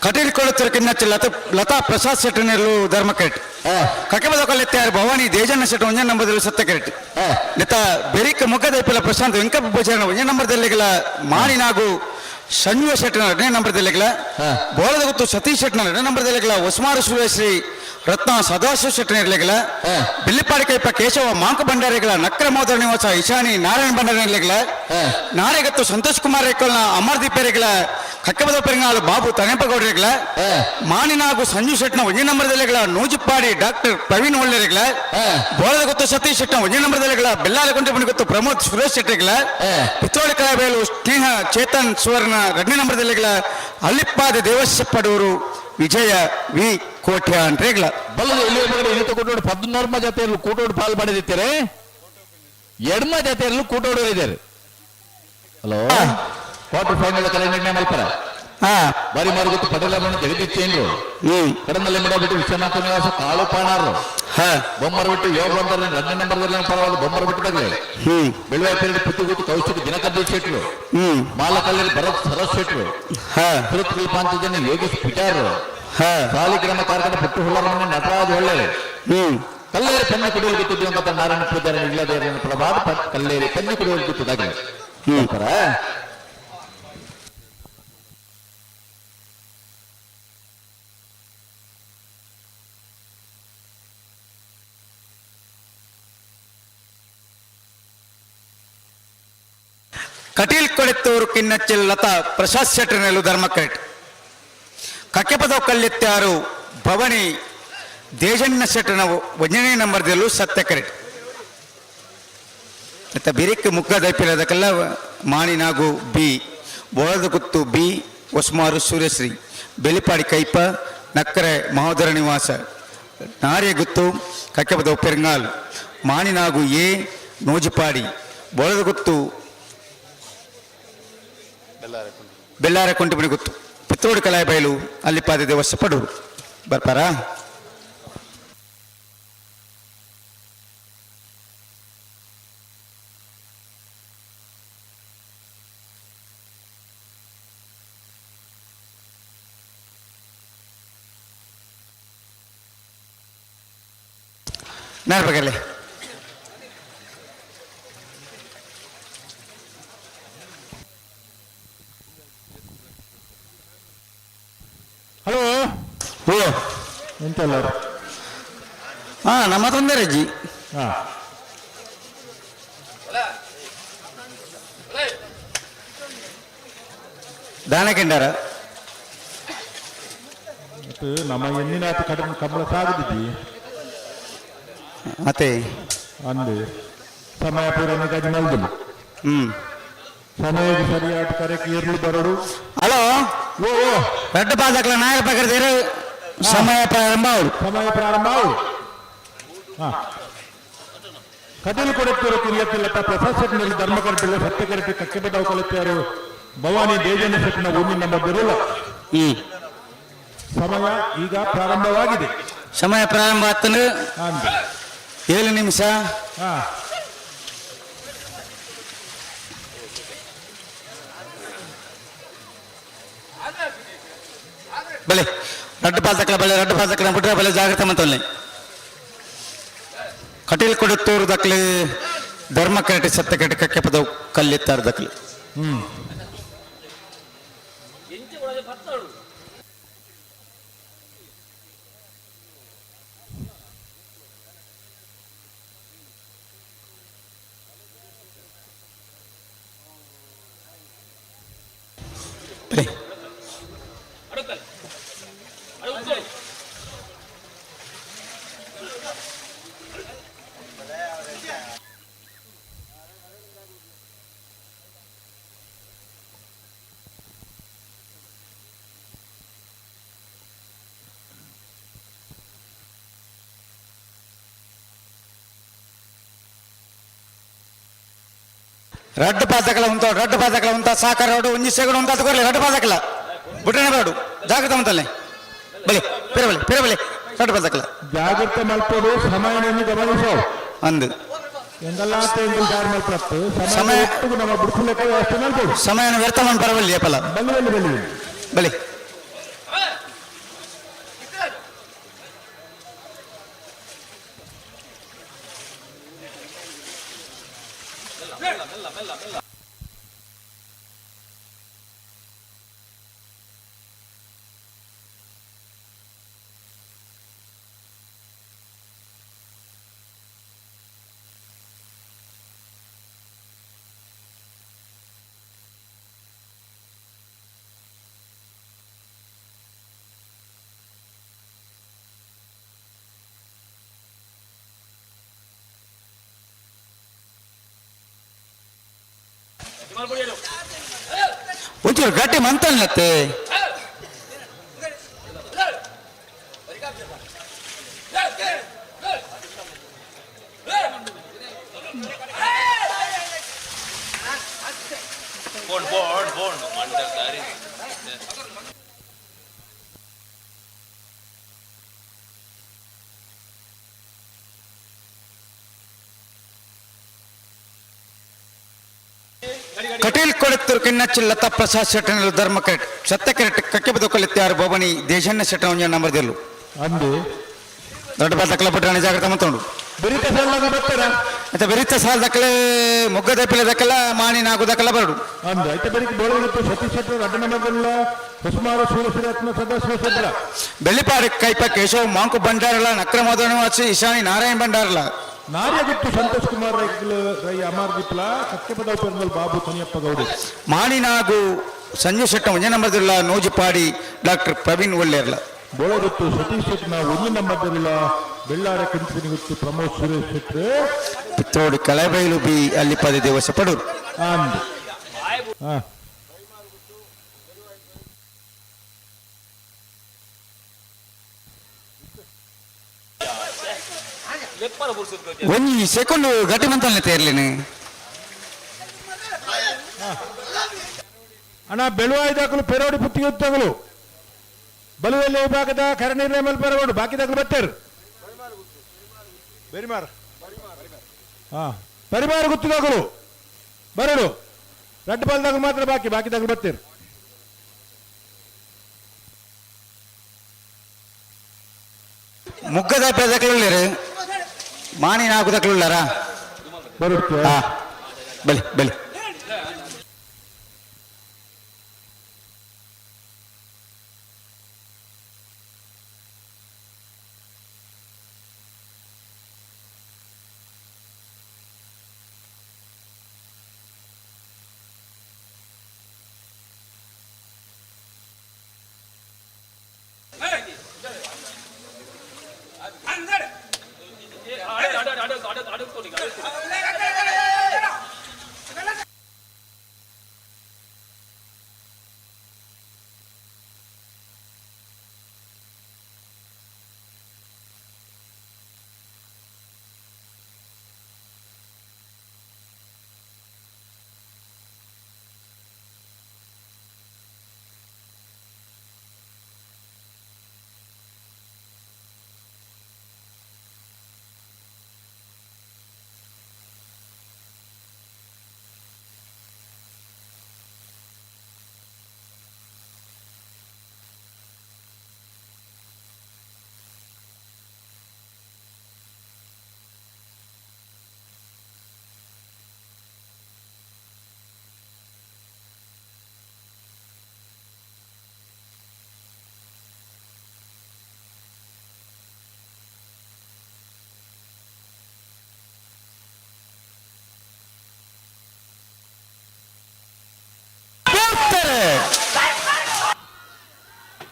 S7: ಕಟೀಲ್ ಕೊಳತ್ತೂರು ಕಿನ್ನಚ್ಚ ಲತಾ ಲತಾ ಪ್ರಸಾದ್ ಶೆಟ್ಟರ್ನೆರ್ಲು ಧರ್ಮ ಕರೆಟ್. ಕಕೆಬದ ಕಲ್ಲೆತ್ತಾರು ಭವಾನಿ ದೇಜಣ್ಣ ಶೆಟ್ಟ ಒಂಜೇ ನಂಬರ್ದಲ್ಲಿ ಸತ್ಯ ಕರೆಟ್. ನೆತ್ತ ಬೆರಿಕ ಮುಖದ ಇಪ್ಪಲ ಪ್ರಶಾಂತ್ ವೆಂಕಪ್ಪ ಪೂಜಾರನ ಒಂಜೇ ನಂಬರ್ದಲ್ಲಿಗಲ ಮಾಣಿನಾಗು ಸಂಜೀವ ಶೆಟ್ಟನ ಎರಡನೇ ನಂಬರ್ದಲ್ಲಿಗಲ ಬೋಳದ ಗೊತ್ತು ಸತೀಶ್ ಶೆಟ್ಟನ ಎರಡನೇ ನಂಬರ್ದಲ್ಲಿಗಲ ಹೊಸ್ಮಾರು ಸುರೇಶ್ರೀ ರತ್ನ ಸದಾಶಿವ ಶೆಟ್ಟನ ಇರ್ಲಿಗಲ ಬಿಲ್ಲಿಪಾಡಿ ಕೈಪ ಕೇಶವ ಮಾಂಕ ಭಂಡಾರಿಗಳ ನಕ್ರ ಮೋದರ ನಿವಾಸ ಇಶಾನಿ ನಾರಾಯಣ ಭಂಡಾರಿ ಇರ್ಲಿಗಲ ನಾರೆಗತ್ತು ಸಂತೋಷ್ ಕುಮಾರ್ ರೇಕಲ್ನ ಅಮರ್ದೀಪ್ ರೇಗಲ ಕಕ್ಕಬದ ಪೆರಂಗಾಲು ಬಾಬು ತನೆಪಗೌಡರಿಗಳ ಮಾನಿನಾಗು ಸಂಜು ಶೆಟ್ಟನ ಒಂಜೇ ನಂಬರ್ದಲ್ಲಿಗಳ ನೂಜಿಪ್ಪಾಡಿ ಡಾಕ್ಟರ್ ಪ್ರವೀಣ್ ಒಳ್ಳೆರಿಗಳ ಬೋಳದ ಗೊತ್ತು ಸತೀಶ್ ಶೆಟ್ಟನ ಒಂಜೇ ನಂಬರ್ದಲ್ಲಿಗಳ ಬೆಲ್ಲಾಲ ಕೊಂಟೆ ಗೊತ್ತು ಪ್ರಮೋದ್ ಸುರೇಶ್ ಶೆಟ್ಟಿಗಳ ಪಿತ್ರೋಳಿ ಕಲಾಬೇಲು ಸ್ನೇಹ ಚೇತನ್ ಸುವರ್ಣ ಎರಡನೇ ನಂಬರ್ದಲ್ಲಿಗಳ ಅಲ್ಲಿಪ್ಪಾದ ದೇವಸ್ಯಪ್ಪಡೂರು ವಿಜಯ ವಿ ಕೋಟ್ಯಾನ್ ರೇಗ್ಲ.
S8: ಬಲ್ಲದ ಎಲ್ಲಿ ಎಲ್ಲಿ ಕೂಟೋಡು ಪದ್ನೋರ್ಮ ಜಾತಿಯಲ್ಲೂ ಕೂಟೋಡು ಪಾಲ್ ಪಡೆದಿದ್ದಾರೆ, ಎಡ್ಮ ಜಾತಿಯಲ್ಲೂ ಕೂಟೋಡು ಇದ್ದಾರೆ. ಹಲೋ ಕ್ವಾರ್ಟರ್ ಫೈನಲ್ ಕಲೆ ನಿರ್ಣಯ ಮಲ್ಪರ ಬಾರಿ ಮಾರು ಗೊತ್ತು ಪಟೇಲ ಬಣ್ಣ ಜಗದೀಶ್ ಚೇಂದ್ರು ಕಡನಲ್ಲಿ ಬಿಟ್ಟು ವಿಶ್ವನಾಥ ನಿವಾಸ ಕಾಳು ಪಾಣಾರು ಬೊಮ್ಮರ ಬಿಟ್ಟು ಯೋಗ ಬಂದರೆ ಎರಡನೇ ನಂಬರ್ ಪರವಾಗಿ ಬೊಮ್ಮರ ಬಿಟ್ಟು ತಗಲೆ ಬೆಳುವೆ ಪೇರಡು ಪುತ್ತು ಗೊತ್ತು ಕೌಶಿಕ ದಿನಕರ್ ಶೆಟ್ರು ಮಾಲಕಲ್ಲಿ ಭರತ್ ಸರಸ್ ಶೆಟ್ರು ಸುರತ್ ಜನ ಯೋಗೇಶ್ ಪೂಜಾರು ಸಾಲಿಗ್ರಾಮ ಕಾರ್ಖಾನೆ ಪುಟ್ಟು ಹುಳ್ಳರ ನಟರಾಜ್ ಹೊಳ್ಳೆ ಕಲ್ಲೇರಿ ಪನ್ನಿ ಕುಡಿಯಲು ಗೊತ್ತಿದ್ದಂತ ನಾರಾಯಣ ಪೂಜಾರಿ ಇಲ್ಲದೆ ಪ್ರಭಾವ ಕಲ್ಲೇರಿ ಪನ್ನಿ ಕುಡಿಯಲು ಗೊತ್ತಿದ್ದಾಗಲೇ
S7: ಕಟೀಲ್ ಕೊಳೆತ್ತೂರು ಕಿನ್ನಚ್ಚಿಲ್ ಲತಾ ಪ್ರಸಾದ್ ಶೆಟ್ಟರ್ನೆಲ್ಲು ಧರ್ಮ ಕರೆಟ್. ಕಕ್ಕೆಪದ ಕಲ್ಲೆತ್ತಾರು ಭವನಿ ದೇಜಣ್ಣ ಶೆಟ್ಟನ ಒಂದನೇ ನಂಬರ್ದಲ್ಲೂ ಸತ್ಯ ಕರೆಟ್. ಮತ್ತು ಬಿರಿಕ್ ಮುಖ ದೈಪಿರದಕ್ಕೆಲ್ಲ ಮಾಣಿನಾಗು ಬಿ ಬೋಳದಗುತ್ತು ಬಿ ಹೊಸ್ಮಾರು ಸೂರ್ಯಶ್ರೀ ಬೆಲಿಪಾಡಿ ಕೈಪ ನಕ್ಕರೆ ಮಹೋದರ ನಿವಾಸ ನಾರ್ಯಗುತ್ತು ಕಕ್ಕೆಪದ ಪೆರಂಗಾಲ್ ಮಾಣಿನಾಗು ಎ ನೋಜಿಪಾಡಿ ಬೋಳದಗುತ್ತು ಬೆಳ್ಳಾರ ಕೊಂಟುಮಣಿ ಗೊತ್ತು ಪಿತ್ರೋಡು ಕಲಾಯ ಬಯಲು ಅಲ್ಲಿಪಾದ ದೇವಸ್ಥ ಪಡೂರು ಬರ್ಪಾರಾ. ನಾರ್ಬಗಲ್ಲಿ
S10: ಹಲೋ
S7: ಓ
S10: ಎಂತೆಲ್ಲ
S7: ಹಾ ನಮ್ಮ ತೊಂದರೆ ಅಜ್ಜಿ.
S10: ಹಾ
S7: ದಾನ ಕೆಂಡಾರ
S10: ಮತ್ತು ನಮ್ಮ ಎಣ್ಣಿನಾಥ ಕಡಿಮೆ ಕಂಬಳ ಸಾಗದಿದ್ದಿ
S7: ಮತ್ತೆ
S10: ಅಂದು ಸಮಯ ಪೂರ ಗಜ ಮಲ್ದಲು ಸಮಯಕ್ಕೆ ಸರಿಯಾದ ಕರೆಕ್ ಇರ್ಲಿ ಬರೋಡು.
S7: ಹಲೋ
S10: ಓ ಓ
S7: ರಡ್ಡು ಪಾದಕ್ಲ ನಾಯಕ ಪಕಡ್ತೀರ ಸಮಯ ಪ್ರಾರಂಭ ಅವರು
S10: ಸಮಯ ಪ್ರಾರಂಭ ಆವು. ಕಟೀಲು ಕೊಡುತ್ತಿರೋ ಕಿರಿಯತ್ತಿಲ್ಲತ್ತ ಪ್ರಸಾದ್ ಶೆಟ್ಟಿನಲ್ಲಿ ಧರ್ಮ ಕರೆಟಿಲ್ಲ ಸತ್ಯ ಕರೆಟಿ ಕಕ್ಕೆಬೆಟ್ಟವು ಕಲಿತಾರು ಭವಾನಿ ದೇಜನ ಶೆಟ್ಟಿನ ಊರಿನ ನಮ್ಮ ಬಿರುಲ. ಸಮಯ ಈಗ ಪ್ರಾರಂಭವಾಗಿದೆ.
S7: ಸಮಯ ಪ್ರಾರಂಭ ಆತಂದ್ರೆ 7 ನಿಮಿಷ. ಬಲೆ ರಡ್ಡು ಪಾದಕ್ಲ ಬಲೆ ರಡ್ಡು ಪಾದಕ್ಲ ಬಿಟ್ರೆ ಬಲೆ ಜಾಗ್ರತೆ ಮಂತಲ್ಲಿ ಕಟೀಲ್ ಕೊಡುತ್ತೂರು ದಕ್ಲಿ ಧರ್ಮ ಕರಟಿ ಸತ್ಯ ಕರಟಿ ಕಕ್ಕೆ ಪದವು ಕಲ್ಲಿತ್ತಾರ ದಕ್ಲಿ. ಬಲೆ. ರಡ್ಡ್ ಪಾದಕಲ ಉಂತ ರಡ್ಡ್ ಪಾದಕಲ ಉಂತ ಸಾಕಾರ ಒಂಜಿ ಸೆಗಡು ಉಂತ ಕೊರ್ಲಿ ರಡ್ಡ್ ಪಾದಕಲ ಬುಟ್ಟನೆ ಬೇಡು ಜಾಗ್ರತೆ ಉಂತಲ್ಲೇ ಬಲಿ ಪಿರ ಬಲಿ ಪಿರ ಬಲಿ ರಡ್ಡ್ ಪಾದಕಲ
S2: ಜಾಗ್ರತೆ ಮಲ್ಪೋಡು ಸಮಯವನ್ನು ಗಮನಿಸೋ
S7: ಅಂದು
S2: ಸಮಯ
S7: ಸಮಯನ ವ್ಯರ್ಥ ಮನ್ ಪರವಲ್ಲಿ ಏಪಲ
S2: ಬಲಿ ಬಲಿ ಬಲಿ
S7: ಬಲಿ ಒಂಚೂರು ಗಟ್ಟಿ ಮಂತಲ್ಲತ್ತೆ ಕಟೀಲ್ ಕೊಡತ್ತೂರು ಕಿನ್ನಚ್ಚಿ ಲತಾ ಪ್ರಸಾದ್ ಶೆಟ್ಟನಲು ಧರ್ಮ ಕರೆಟ್ ಸತ್ಯ ಕರೆಟ್ ಕಕ್ಕೆ ಬದುಕಲಿತ್ತಾರು ಭವನಿ ದೇಶನ್ನ ಶೆಟ್ಟನ ಒಂಜಿ ನಂಬರ್ ದೆಲ್ಲು
S2: ಅಂದು
S7: ದೊಡ್ಡ ಬಾತಕಲ ಪಟ್ಟಣ ಜಾಗ್ರತೆ ಮತ್ತೊಂಡು
S2: ಬೆರಿತ ಸಾಲದಾಗ ಬರ್ತಾರ
S7: ಮತ್ತೆ ಬೆರಿತ ಸಾಲ ದಕ್ಕಲೆ ಮೊಗ್ಗದ ಪಿಲೆ ದಕ್ಕಲ ಮಾಣಿ ನಾಗು ದಕ್ಕಲ ಬರಡು
S2: ಅಂದು ಐತೆ ಬೆರಿಕೆ ಬೋಳಗುತ್ತು ಸತೀಶ್ ಶೆಟ್ಟರು ಅಡ್ಡ ನಂಬರ್ದಲ್ಲ ಹೊಸಮಾರು ಸೂರಶ್ರೀರತ್ನ ಸದಾಶಿವ ಶೆಟ್ಟರ
S7: ಬೆಳ್ಳಿಪಾಡಿ ಕೈಪ ಕೇಶವ ಮಾಂಕು ಭಂಡಾರಲ ನಕ್ರ ಮೋದ ನಿವಾಸಿ ಇಶಾನಿ ನಾರಾಯಣ ಭಂಡಾರಲ
S2: ನಾರ್ಯಗುತ್ತು ಸಂತೋಷ್ ಕುಮಾರ್ ರೈಕ್ಲು ರೈ ಅಮರ್ ದಿಪ್ಲ ಕಕ್ಕೆಪದ ಉಪೆರ್ನಲ್ ಬಾಬು ಕನಿಯಪ್ಪ ಗೌಡ
S7: ಮಾಣಿನಾಗು ಸಂಜು ಶೆಟ್ಟ ಒಂಜಿ ನಂಬರ್ದಿಲ್ಲ ನೂಜಿಪಾಡಿ ಡಾಕ್ಟರ್ ಪ್ರವೀಣ್ ಒಳ್ಳೆರ್ಲ
S2: ಬೋಳಗುತ್ತು ಸತೀಶ್ ಶೆಟ್ಟನ ಒಂದು ನಂಬರ್ದಿಲ್ಲ ಬೆಳ್ಳಾರ ಕಂಚಿನಿಗುತ್ತು ಪ್ರಮೋದ್ ಸುರೇಶ್ ಶೆಟ್ಟರು
S7: ಪಿತ್ರೋಡಿ ಕಳೆಬೈಲು ಬಿ ಅಲ್ಲಿಪದ ದೇವಸ ಪಡೂರು
S2: ಅಂದು ಹಾ
S7: ಒಂಜಿ ಸೆಕೆಂಡ್ ಗಟ್ಟಿ ಮಂತಲ್ನೆ ತೇರ್ಲಿನಿ
S2: ಅಣ್ಣ ಬೆಳುವಾಯಿ ದಾಖಲು ಪೆರೋಡಿ ಪುತ್ತಿಗೆ ಉತ್ತಗಲು ಬಲುವೆಲ್ಲಿ ವಿಭಾಗದ ಕರನೀರ್ ಮೇಲೆ ಬರಬೇಡು ಬಾಕಿ ದಾಖಲು ಬರ್ತಾರೆ
S10: ಬೆರಿಮಾರ್
S2: ಹಾ ಪರಿಮಾರ ಗುತ್ತಿದಾಗಲು ಬರಡು ರಡ್ಡು ಬಾಲ್ದಾಗ ಮಾತ್ರ ಬಾಕಿ ಬಾಕಿ ದಾಖಲು ಬರ್ತೀರಿ
S7: ಮುಗ್ಗದ ಪೆದಕ್ಲುಳ್ಳೇರು ಮಾಣಿ ನಾಲ್ಕು ದಕ್ಲುಳ್ಳಾರ ಹಾ ಬಲಿ ಬಲಿ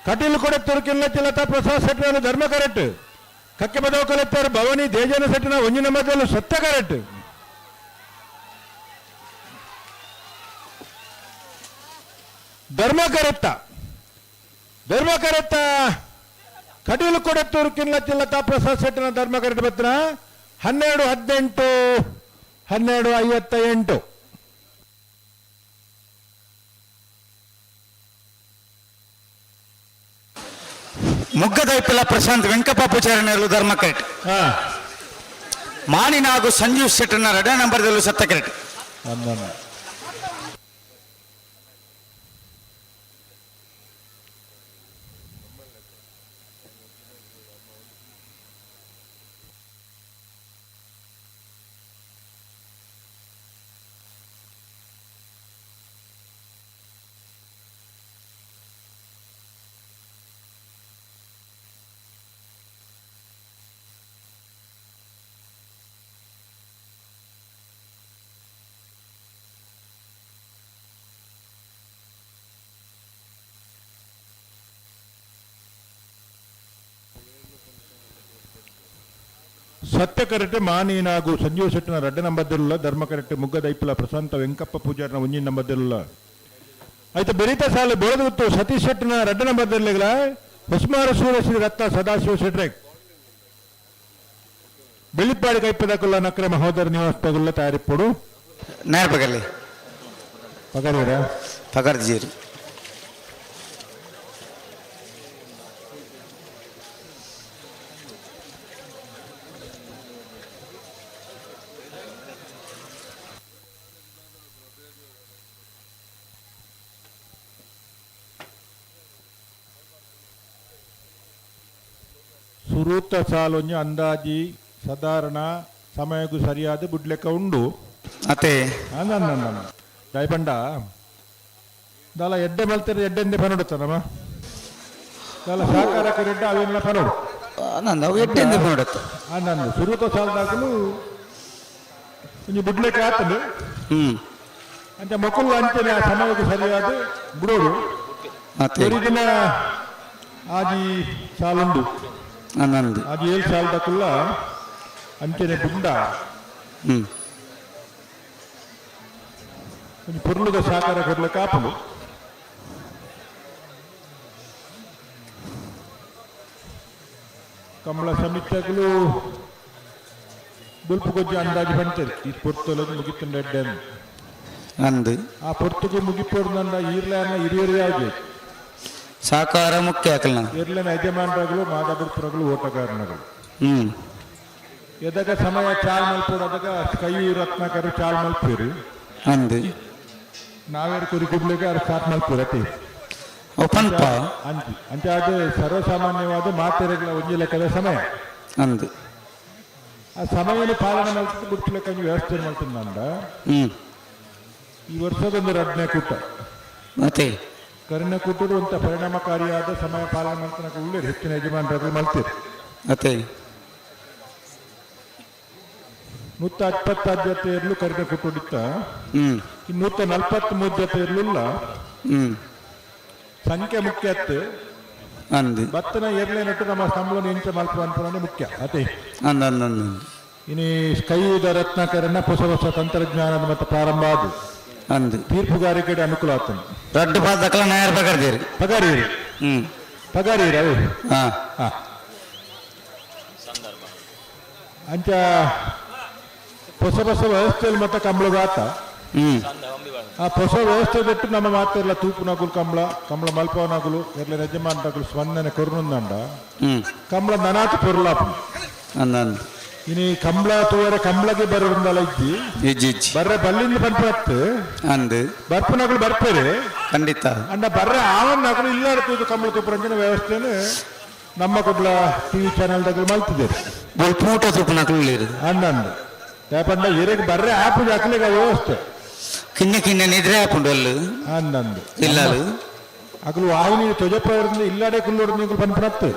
S2: ಕಟೀಲು ಕೊಡತ್ತೂರು ಕಿಲ್ಲಚಿಲತ ಪ್ರಸಾದ್ ಶೆಟ್ಟರ್ ಧರ್ಮ ಕರೆಕ್ಟ್ ಕಕ್ಕೆ ಬದವ ಕಲೆಕ್ಟರ್ ಭವಾನಿ ದೇಜನ ಶೆಟ್ಟನ ಒಂಜಿನ ಮಧ್ಯದಲ್ಲಿ ಸತ್ಯ ಕರೆಕ್ಟ್. ಧರ್ಮ ಕರೆತ್ತ ಧರ್ಮ ಕರೆತ್ತ ಕಟೀಲು ಕೊಡತ್ತೂರು ಕಿಲ್ಲಚಿಲತ ಪ್ರಸಾದ್ ಶೆಟ್ಟನ ಧರ್ಮ ಕರೆಕ್ಟ್ ಪತ್ರ 12:18 12:58.
S7: ಮುಗ್ಗದೈಪಿಲ ಪ್ರಶಾಂತ್ ವೆಂಕಪ್ಪ ಪೂಜಾರಿನರು ಧರ್ಮಕರೆಟ್. ಮಾನಿನಾಗು ಸಂಜೀವ್ ಶೆಟ್ಟರ್ನ ಎರಡನೇ ನಂಬರ್ದಲ್ಲೂ ಸತ್ತಕರೆಟ್.
S10: ಅಂದನ. ಸತ್ಯ ಕರೆಕ್ಟ್ ಮಾನೀನಾಗು ಸಂಜೀವ ಶೆಟ್ಟನ ರಡ್ಡ ನಂಬದಿಲ್ಲ ಧರ್ಮ ಕರೆಕ್ಟ್ ಮುಗ್ಗದೈಪುಲ ಪ್ರಶಾಂತ ವೆಂಕಪ್ಪ ಪೂಜಾರನ ಒಂಜಿನ ನಂಬದಿಲ್ಲ ಆಯ್ತು ಬೆರೀತ ಸಾಲು ಬೆಳೆದು ಸತೀಶ್ ಶೆಟ್ಟನ ರಡ್ಡ ನಂಬದಿಲ್ಲ ಹೊಸ್ಮಾರ ಸೂರ್ಯ ಶ್ರೀ ರತ್ನ ಸದಾಶಿವ ಶೆಟ್ರೆ ಬೆಳ್ಳಿಪ್ಪಾಡಿ ಕೈಪದಕುಲ್ಲ ನಕ್ರೆ ಮಹೋದರ ನಿವಾಸದಗುಲ್ಲ ತಯಾರಿಪ್ಪಡು.
S7: ನೇರ ಪಗರ್ಲಿ.
S10: ಪಗರೀರ.
S7: ಪಗರ್ಜೀರಿ.
S10: ಸುರೂತ ಸಾಲೊಂಜಿ ಅಂದಾಜಿ ಸಾಧಾರಣ ಸಮಯಕ್ಕೂ ಸರಿಯಾದ ಬುಡ್ಲೆಕ್ಕ ಉಂಡು.
S7: ಅತ್ತೆ.
S10: ಅಂದ ದಯಪಂಡ ದಾಲ ಎಡ್ಡೆ ಮಲ್ತಾರೆ ಎಡ್ಡೆಂದೆ ಪನೊಡುತ್ತನಮ್ಮ ದಾಲ ಸಹಕಾರ ಕರೆಡ್ಡ ಅವೇನೆಲ್ಲ ಪನೋಡು.
S7: ನಂದು ಅವು ಎಡ್ಡೆಂದೆ ಪನೊಡುತ್ತ.
S10: ಅಂದಂದು ಸುರೂತ ಸಾಲದಾಗಲು ಒಂಜಿ ಬುಡ್ಲೆಕ್ಕ ಆತಂಡು. ಅಂಚ ಮೊಕುಲು ಅಂಚನೆ ಆ ಸಮಯಕ್ಕೆ ಸರಿಯಾದ ಬುಡೋಡು. ಒರಿದಿನ ಆಜಿ ಸಾಲುಂಡು.
S7: ನಂದು.
S10: ಆಜಿ ಏಳು ಸಾಲದಕ್ಕಲ್ಲ ಅಂಚನೆ ಬುಂಡ. ಒಂಜಿ ಪೊರ್ಲುದ ಸಹಕಾರ ಕೊರ್ಲೆ ಕಾಪುಂಡು. ಕಂಬಳ ಸಮಿತಿಗಳು ಬೊಲ್ಪು ಕೊಜ್ಜಿ ಅಂದಾಜು ಪಂತೇರು ಈ ಪೊರ್ತುಲದು ಮುಗಿತುಂಡ ಎಡ್ಡೆ.
S7: ಅಂದು.
S10: ಆ ಪೊರ್ತುಗು ಮುಗಿಪೋಡ್ದಂಡ ಈರ್ಲೆನ ಹಿರಿಯರು ಯಾವ್ದು.
S7: ಸಹಕಾರ ಮುಖ್ಯ ಆಕಲ್ನ.
S10: ಎರ್ಲೆನ ಯಜಮಾನರುಗಳು ಮಾದಾಬುಡ್ಪುರಗಳು ಓಟಗಾರನಗಳು. ಎದಾಗ ಸಮಯ ಚಾಲ್ ಮಲ್ಪೋಡು ಅದಗ ಕೈ ರತ್ನಾಕರು ಚಾಲ್ ಮಲ್ಪೇರು.
S7: ಅಂದು.
S10: ನಾವೇರು ಕುರಿ ಕುಡ್ಲಿಕ್ಕೆ ಅವ್ರು ಸ್ಟಾರ್ಟ್ ಮಲ್ಪೇರು ಅತಿ.
S7: ಪನ್ಪ.
S10: ಅಂಚಿ ಅಂಚ ಅದು ಸರ್ವಸಾಮಾನ್ಯವಾದ ಮಾತೆರೆಗಳ ಒಂಜಿ ಲೆಕ್ಕದ ಸಮಯ.
S7: ಅಂದು.
S10: ಆ ಸಮಯವನ್ನು ಪಾಲನೆ ಮಲ್ತದ್ದು ಬಿಡ್ತು ಲೆಕ್ಕ ವ್ಯವಸ್ಥೆ ಮಲ್ತಂದ. ಈ ವರ್ಷದೊಂದು ರಡ್ನೇ ಕೂಟ.
S7: ಮತ್ತೆ.
S10: ಕರಿನ ಕೂಟಡು ಅಂತ ಪರಿಣಾಮಕಾರಿಯಾದ ಸಮಯ ಪಾಲನೆ ಮಲ್ತನಕ ಉಳ್ಳೇರು ಹೆಚ್ಚಿನ ಯಜಮಾನರುಗಳು ಮಲ್ತೀರು.
S7: ಮತ್ತೆ.
S10: 125 ಜೊತೆ ಇರಲು ಕರಿನ ಕೂಟುಡಿತ್ತ. 143 ಜೊತೆ ಇರಲಿಲ್ಲ. ಸಂಖ್ಯೆ ಮುಖ್ಯ ಅತ್ತು.
S7: ಅಂದು.
S10: ಬತ್ತನ ಎರ್ಲೇನಟ್ಟು ನಮ್ಮ ಸಂಬಳ ಇಂಚ ಮಲ್ಪ ಅನ್ಪುಣನೆ ಮುಖ್ಯ ಅತೆ.
S7: ಅಂದ ಅಂದ ಅಂದ.
S10: ಇನಿ ಕೈಯುದ ರತ್ನಾಕರನ ಹೊಸ ಹೊಸ ತಂತ್ರಜ್ಞಾನದ ಮತ್ತೆ ಪ್ರಾರಂಭ ಆದು.
S7: ಅಂದು.
S10: ತೀರ್ಪುಗಾರಿಕೆ ಅನುಕೂಲ ಆತನು.
S7: ರಡ್ಡು ಪಾದಕಲ ನಾಯರ್ ಪಗರ್ದೇರಿ.
S10: ಪಗಾರೀರಿ. ಪಗಾರೀರಿ ಅವು. ಅಂಚ ಹೊಸ ಹೊಸ ವ್ಯವಸ್ಥೆಯಲ್ಲಿ ಮತ್ತೆ ಕಂಬಳಗಾತ. ಆ ಹೊಸ ವ್ಯವಸ್ಥೆ ಬಿಟ್ಟು ನಮ್ಮ ಮಾತೆಲ್ಲ ತೂಪುನಗುಲು ಕಂಬಳ ಕಂಬಳ ಮಲ್ಪವನಗುಲು ಎರ್ಲೆ ಯಜಮಾನಗುಲು ಸ್ಪಂದನೆ ಕೊರ್ನುಂದಂಡ. ಕಂಬಳ ನನಾತು ಪೊರ್ಲಾಪು.
S7: ಅಂದ.
S10: ಇನಿ ಕಂಬಳ ತೂವರೆ ಕಂಬಳಗೆ ಬರೋದ್ರಲ್ಲ ಇಜ್ಜಿ.
S7: ಇಜ್ಜಿ ಇಜ್ಜಿ.
S10: ಬರ್ರೆ ಬಲ್ಲಿಂದ ಪನ್ಪತ್ತು.
S7: ಅಂದು.
S10: ಬರ್ಪುನಗುಲು ಬರ್ಪೇರೆ.
S7: ಖಂಡಿತ.
S10: ಅಂಡ ಬರ್ರೆ ಆವನ್ನಗುಲು ಇಲ್ಲ ತೂದು ಕಂಬಳ ತೂಪುರಂಚಿನ ವ್ಯವಸ್ಥೆನು ನಮ್ಮ ಕುಡ್ಲ ಟಿವಿ ಚಾನೆಲ್ ದಾಗ ಮಲ್ತಿದ್ದೇವೆ.
S7: ಬೊಲ್ಪೂಟ ತೂಪುನಕುಲು ಉಳ್ಳೇರು.
S10: ಅಂದ ಅಂದ. ಯಾಕಂದ್ರೆ ಎರೆಗೆ ಬರ್ರೆ ಆಪು ಅಕ್ಲೆಗ ವ್ಯವಸ್ಥೆ.
S7: ಕಿನ್ನೆ ಕಿನ್ನೆ ನಿದ್ರೆ ಆಪುಂಡು ಅಲ್ಲು.
S10: ಅಂದಂದು.
S7: ಇಲ್ಲಲು.
S10: ಅಗಲು ವಾಹಿನಿ ತೊಜಪ್ಪ ಇಲ್ಲಾಡೆ ಕುಲ್ಲೋಡು ನೀವು ಪನ್ಪನತ್ತು.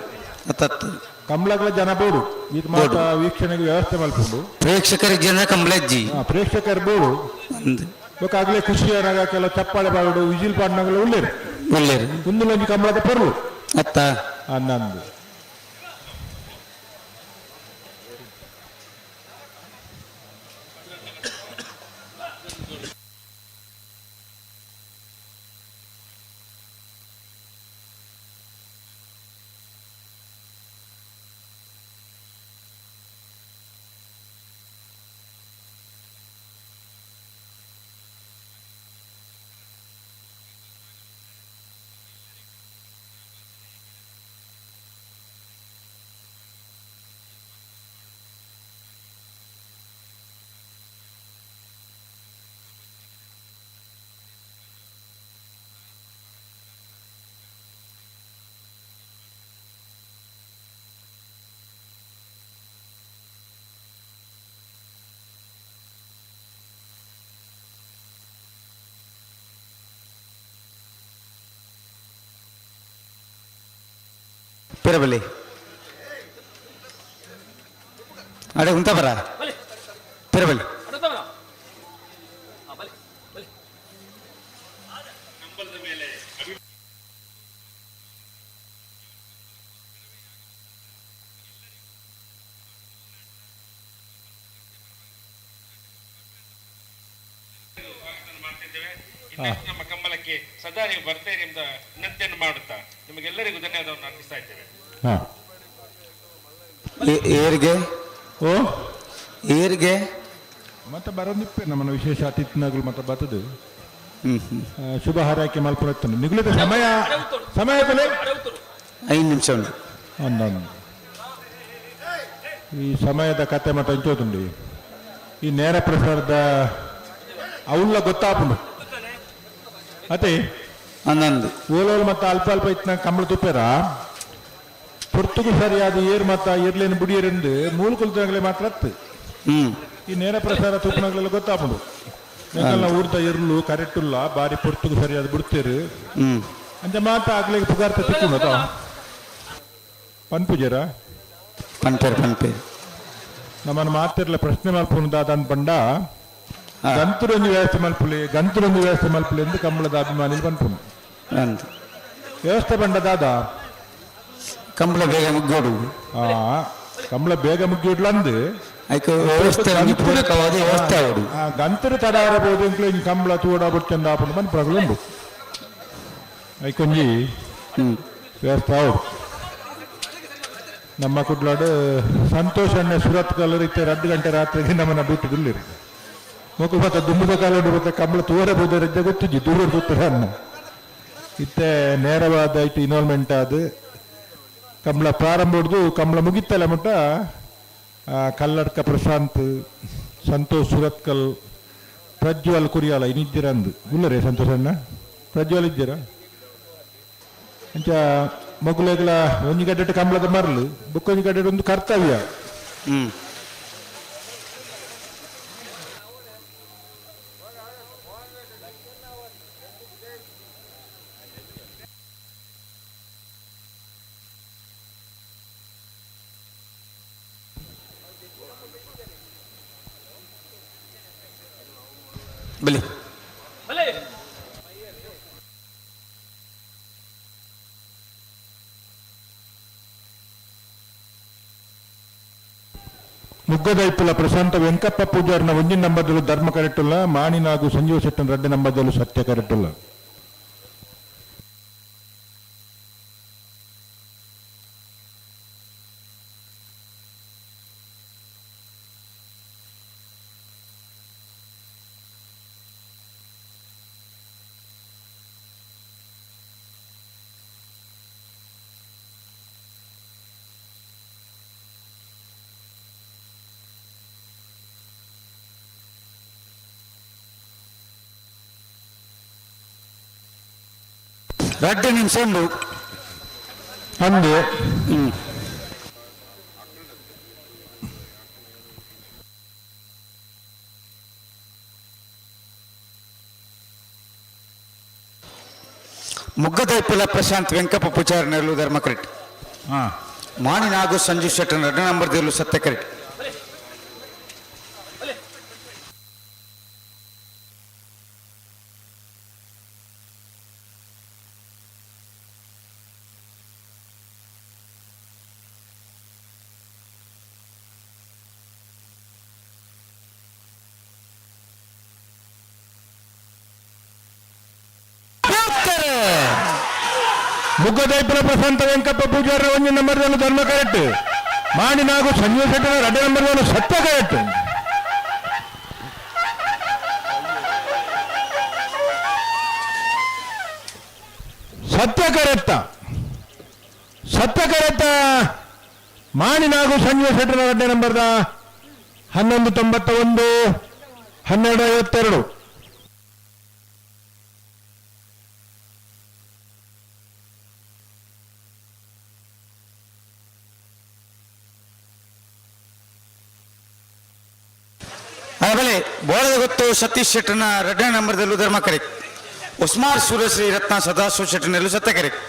S7: ಅತ್ತತ್ತು.
S10: ಕಂಬಳಗಳ ಜನ ಬೋಡು ಇದು ಮಾತ ವೀಕ್ಷಣೆಗೆ ವ್ಯವಸ್ಥೆ ಮಲ್ಪುಂಡು.
S7: ಪ್ರೇಕ್ಷಕರಿಗೆ ಜನ ಕಂಬಳಜ್ಜಿ.
S10: ಪ್ರೇಕ್ಷಕರು ಬೋಡು. ಬೊಕ ಆಗ್ಲೇ ಖುಷಿ ಏನಾಗ ಕೆಲ ಚಪ್ಪಾಳೆ ಪಾಡು ವಿಜಿಲ್ ಪಾಡ್ನಗಲ ಉಳ್ಳೇರು.
S7: ಉಳ್ಳೇರು.
S10: ಉಂದುಲೊಂಜಿ ಕಂಬಳದ ಪೊರ್ಲು.
S7: ಅತ್ತ.
S10: ಅಂದಂದು.
S7: ಪಿರಬಲಿ ಅಡೆ ಉಂತ ಬರ ಪಿರಬಲಿ.
S9: ಇನ್ನಷ್ಟು ನಮ್ಮ ಕಂಬಳಕ್ಕೆ ಸದಾ ನೀವು ಬರ್ತೇನೆ ಎಂಬ ವಿನಂತಿಯನ್ನು ಮಾಡುತ್ತಾ ನಿಮಗೆಲ್ಲರಿಗೂ ಧನ್ಯವಾದವನ್ನು ಅರ್ಪಿಸ್ತಾ ಇದ್ದೇವೆ.
S7: ಏರಿಗೆ
S16: ಓ
S7: ಏರಿಗೆ
S16: ಮತ್ತೆ ಬರೋದಿಪ್ಪೆ ನಮ್ಮನ್ನ ವಿಶೇಷ ಅತಿಥಿನಾಗಲು ಮತ್ತೆ ಬರ್ತದೆ. ಶುಭ ಹಾರೈಕೆ ಮಲ್ಪುರತ್ತನು ನಿಗುಲಿದ ಸಮಯ ಸಮಯ ಬೆಲೆ
S7: 5 ನಿಮಿಷ ಉಂಟು.
S16: ಒಂದೊಂದು ಈ ಸಮಯದ ಕತೆ ಮತ್ತೆ ಹಂಚೋದುಂಡು. ಈ ನೇರ ಪ್ರಸಾರದ ಅವುಲ್ಲ ಗೊತ್ತಾಪುಂಡು ಅತೆ
S7: ಒಂದೊಂದು
S16: ಓಲೋಲ್ ಮತ್ತೆ ಅಲ್ಪ ಅಲ್ಪ ಇತ್ತಿನ ಕಂಬಳ ತುಪ್ಪೆರ ಪೊರ್ತುಗು ಸರಿಯಾದ ಏರ್ ಮತ್ತ ಏರ್ಲೇನು ಬುಡಿಯರೆಂದು ಮೂಲ ಕುಲ್ತನಾಗಲೇ ಮಾತ್ರ ಅತ್ತು. ಈ ನೇರ ಪ್ರಸಾರ ತುಪ್ಪನಾಗಲೆಲ್ಲ ಗೊತ್ತಾಪುಂಡು. ಎಂಕಲ್ನ ಊರ್ದ ಎರ್ಲು ಕರೆಕ್ಟ್ ಇಲ್ಲ ಬಾರಿ ಪೊರ್ತುಗು ಸರಿಯಾದ ಬಿಡ್ತೇರು ಅಂಚ ಮಾತ ಆಗ್ಲಿಗೆ ಪುಗಾರ್ತ ತಿಕ್ಕೊಂಡು ಪನ್ಪುಜರ
S7: ಪನ್ಪೇರು ಪನ್ಪೇರು
S16: ನಮ್ಮನ್ನು ಮಾತಿರ್ಲ ಪ್ರಶ್ನೆ ಮಲ್ಪುನು ದಾದ ಪಂಡ ಗಂತುರೊಂದು ವ್ಯವಸ್ಥೆ ಮಲ್ಪುಲಿ ಗಂತುರೊಂದು ವ್ಯವಸ್ಥೆ ಮಲ್ಪುಲಿ ಎಂದು ಕಂಬಳದ ಅಭಿಮಾನಿಲು ಪನ್ಪುನು ವ್ಯವಸ್ಥೆ ಪಂಡ ದಾದ
S7: ಕಂಬಳ ಬೇಗ ಮುಗ್ಗೋಡು.
S16: ಕಂಬಳ ಬೇಗ ಮುಗ್ಗಿಡ್ಲ ಅಂದು
S7: ಪೂರಕವಾದ ವ್ಯವಸ್ಥೆ ಆವಡು.
S16: ಗಂತರು ತಡ ಆರಬಹುದು ಇಂಕ್ಲೆ ಇಂಚ ಕಂಬಳ ತೂಡ ಬುಡ್ಚಂದ ಆಪುಂಡು ಪನ್ಪುನಕುಲು ಉಂಡು. ಐಕೊಂಜಿ ವ್ಯವಸ್ಥೆ ಆವಡು. ನಮ್ಮ ಕುಡ್ಲಾಡು ಸಂತೋಷ್ ಅಣ್ಣ ಸುರತ್ ಕಲರ್ ಇತ್ತೆ 2 ಗಂಟೆ ರಾತ್ರಿಗೆ ನಮ್ಮನ್ನ ಬಿಟ್ಟು ಗುಲ್ಲಿರಿ ಮೊಕು ಬತ್ತ ದುಂಬುದ ಕಾಲಡು ಬತ್ತ ಕಂಬಳ ತೂರ ಬೋದ ರಜ್ಜೆ ಗೊತ್ತಿಜ್ಜಿ ದೂರ ಗೊತ್ತರ ಅನ್ನ ಇತ್ತೆ ನೇರವಾದ ಇಟ್ಟು ಇನ್ವಾಲ್ವ್ಮೆಂಟ್ ಆದ ಕಂಬಳ ಪ್ರಾರಂಭ ಹಿಡ್ದು ಕಂಬಳ ಮುಗಿತಲ್ಲ ಮಟ್ಟ ಕಲ್ಲಡ್ಕ ಪ್ರಶಾಂತ್ ಸಂತೋಷ್ ಸುರತ್ಕಲ್ ಪ್ರಜ್ವಲ್ ಕುರಿಯಾಲ ಇನ್ನಿದ್ದೀರ ಅಂದು ಉಲ್ಲರೇ ಸಂತೋಷ್ ಅಣ್ಣ ಪ್ರಜ್ವಲ್ ಇದ್ದೀರಾ ಅಂಚ ಮಗುಲೆಗಳ ಒಂಜಿ ಗಡ್ಡೆ ಕಂಬಳದ ಮರಲು ಬುಕ್ಕೊಂಜಿ ಗಡ್ಡೆ ಒಂದು ಕರ್ತವ್ಯ.
S7: ಬಲಿ
S16: ಮುಗ್ಗದೈಪುಲ ಪ್ರಶಾಂತ ವೆಂಕಪ್ಪ ಪೂಜಾರ್ನ ಒಂಜಿನ ನಂಬರ್ದಲ್ಲೂ ಧರ್ಮ ಕರೆಕ್ಟುಲ್ಲ ಮಾಣಿನಾಗು ಸಂಜೀವ ಶೆಟ್ಟನ 2 ನಂಬರ್ದಲ್ಲೂ ಸತ್ಯ ಕರೆಕ್ಟುಲ್ಲ.
S7: 2 ನಿಮಿಷ ಉಂಟು.
S16: ಅಂದು
S7: ಮುಗ್ಗದೈಪುಲ ಪ್ರಶಾಂತ್ ವೆಂಕಪ್ಪ ಪೂಜಾರಿ ನೆರಳು ಧರ್ಮ ಕರೆಕ್ಟ್. ಮಾಣಿನಾಗು ಸಂಜು ಶೆಟ್ಟನ್ 2 ನಂಬರ್ ದೇಲು ಸತ್ಯ ಕರೆಕ್ಟ್.
S16: ಮುಗ್ಗದೈಪುಲ ಪ್ರಶಾಂತ ವೆಂಕಪ್ಪ ಪೂಜಾರ 1 ನಂಬರ್ದಲ್ಲೂ ಧರ್ಮ ಕರೆಕ್ಟ್ ಮಾಣಿನಾಗು ಸಂಜೀವ ಶೆಟ್ಟನ 2 ನಂಬರ್ದಲ್ಲೂ ಸತ್ಯ ಕರೆಕ್ಟ್. ಸತ್ಯ ಕರೆಕ್ಟ ಸತ್ಯ ಕರೆಕ್ಟ ಮಾಣಿನಾಗು ಸಂಜೀವ ಶೆಟ್ಟನ 2 ನಂಬರ್ದ 11:91 12:52.
S7: ಆಮೇಲೆ ಬೋಳದ ಗೊತ್ತು ಸತೀಶ್ ಶೆಟ್ಟನ 2 ನಂಬರ್ದಲ್ಲೂ ಧರ್ಮ ಕರೆಕ್ಟ್. ಉಸ್ಮಾರ್ ಸೂರ್ಯಶ್ರೀ ರತ್ನ ಸದಾಶಿವ ಶೆಟ್ಟನಲ್ಲೂ ಸತ್ಯ ಕರೆಕ್ಟ್.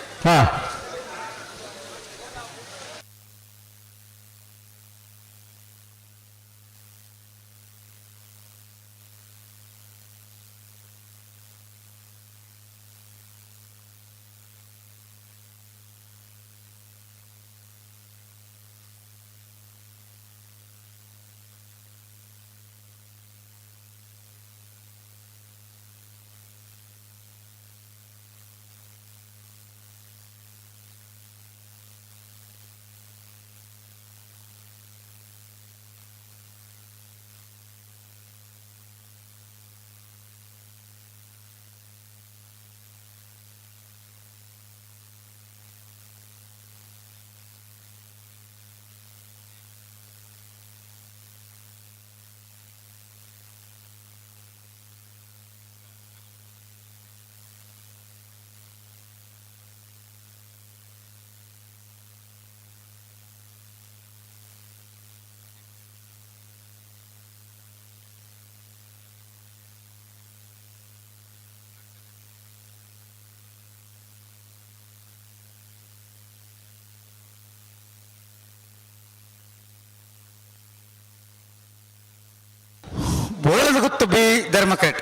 S7: Tirupattu B ಧರ್ಮಕರೆಟ್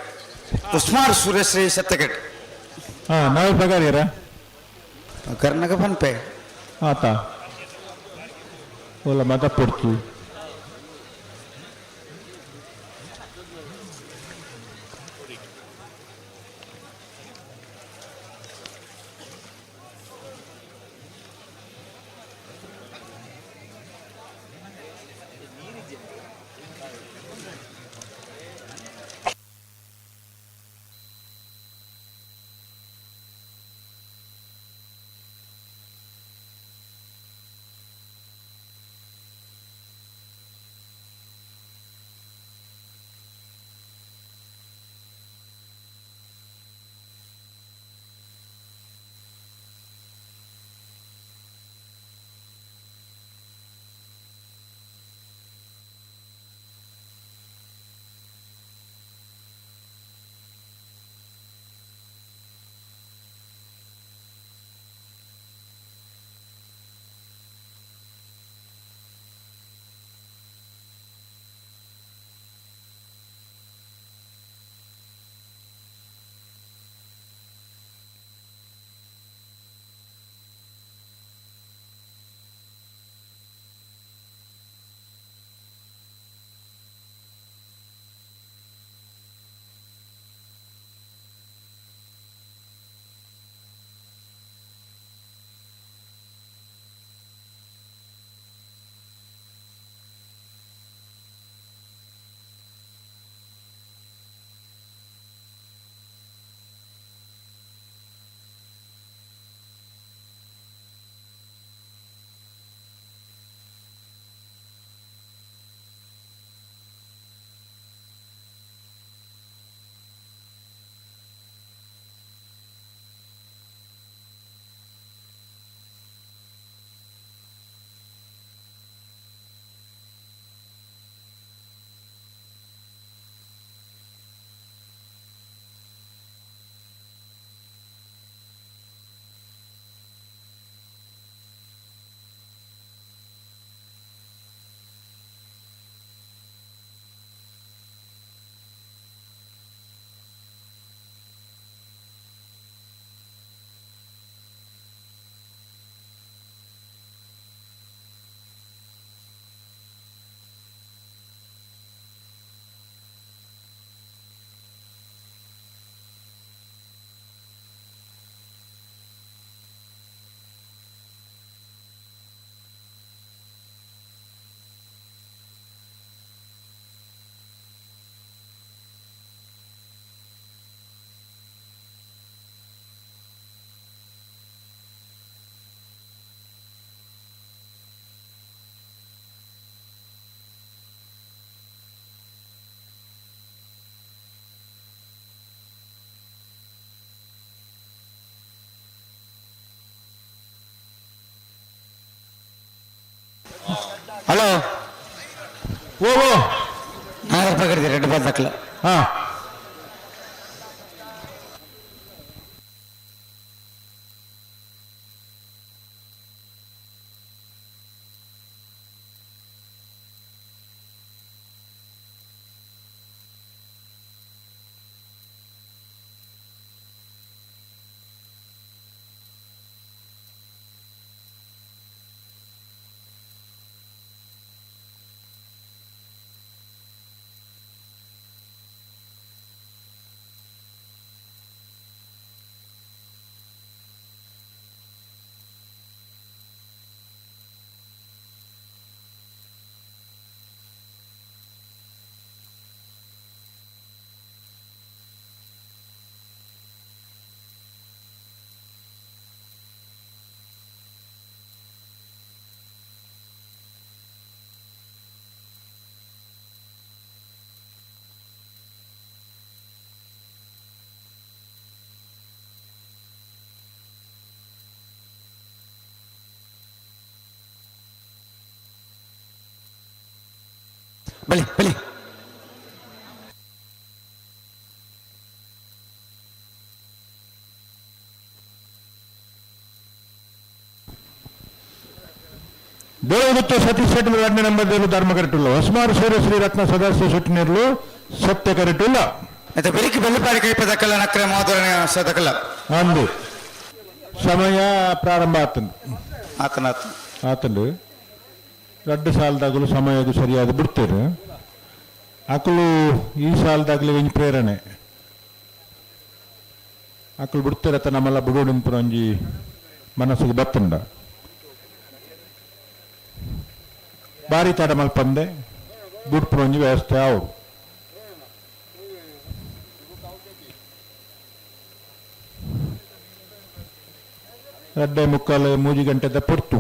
S7: ಉಸ್ಮಾರ್ ಸೂರ್ಯಶ್ರೀ ಸತ್ಯಕರೆಟ್.
S17: ಹಾಂ, ನಾವು ಪಗಾರಿಯರ.
S7: ಕರ್ನಾಟಕ ಪನ್ಪೆ.
S17: ಆತ ಓಲ ಮತ ಪೊಡ್ತು.
S7: ಹಲೋ.
S17: ಓ ಓ.
S7: ನಾಗರ ಪಗಡಿದೆ ರೆಡ್ ಬಂದಕ್ಲ.
S17: ಹಾ.
S7: ಬಲಿ ಬಲಿ.
S17: ಬೋಳಗುತ್ತು ಸತೀಶ್ ಶೆಟ್ಟಿ ಎರಡನೇ ನಂಬರ್ ಧರ್ಮಕರೆಟ್ಟುಳ್ಳು. ಹೊಸಮಾರು ಸೂರ್ಯಶ್ರೀ ರತ್ನ ಸದಸ್ಯ ಶೆಟ್ಟಿನಿರ್ಲು ಸತ್ಯ ಕರೆಟುಲ್ಲ
S7: ಮತ್ತೆ ಬೆರಿಕೆ ಬೆಳ್ಳಿಪಾಡಿ ಕೈಪದಕ್ಕಲ್ಲ ನಕ್ರೆ ಮಾಧುರನೇ ಸದಕಲ್ಲ
S17: ಅಂದು ಸಮಯ ಪ್ರಾರಂಭ ಆತಂದು
S7: ಆತನ ಆತ
S17: ಆತಂದು ರಡ್ಡು ಸಾಲದಾಗಲೂ ಸಮಯಕ್ಕೆ ಸರಿಯಾದ ಬಿಡ್ತೇವೆ. ಅಕಲು ಈ ಸಾಲದಾಗಲೇ ಒಂಜಿ ಪ್ರೇರಣೆ ಅಕಲು ಬಿಡ್ತಾರೆ ಅತ್ತ ನಮ್ಮೆಲ್ಲ ಬಿಡೋಡಿಂಪುರ ಒಂಜಿ ಮನಸ್ಸಿಗೆ ಬತ್ತುಂಡ ಬಾರಿ ತಡ ಮಲ್ಪಂದೆ ಬುಡ್ಪುರ ಒಂಜಿ ವ್ಯವಸ್ಥೆ ಆವು. ರಡ್ಡೆ ಮುಕ್ಕಾಲು ಮೂಜಿ ಗಂಟೆದ ಪೊರ್ತು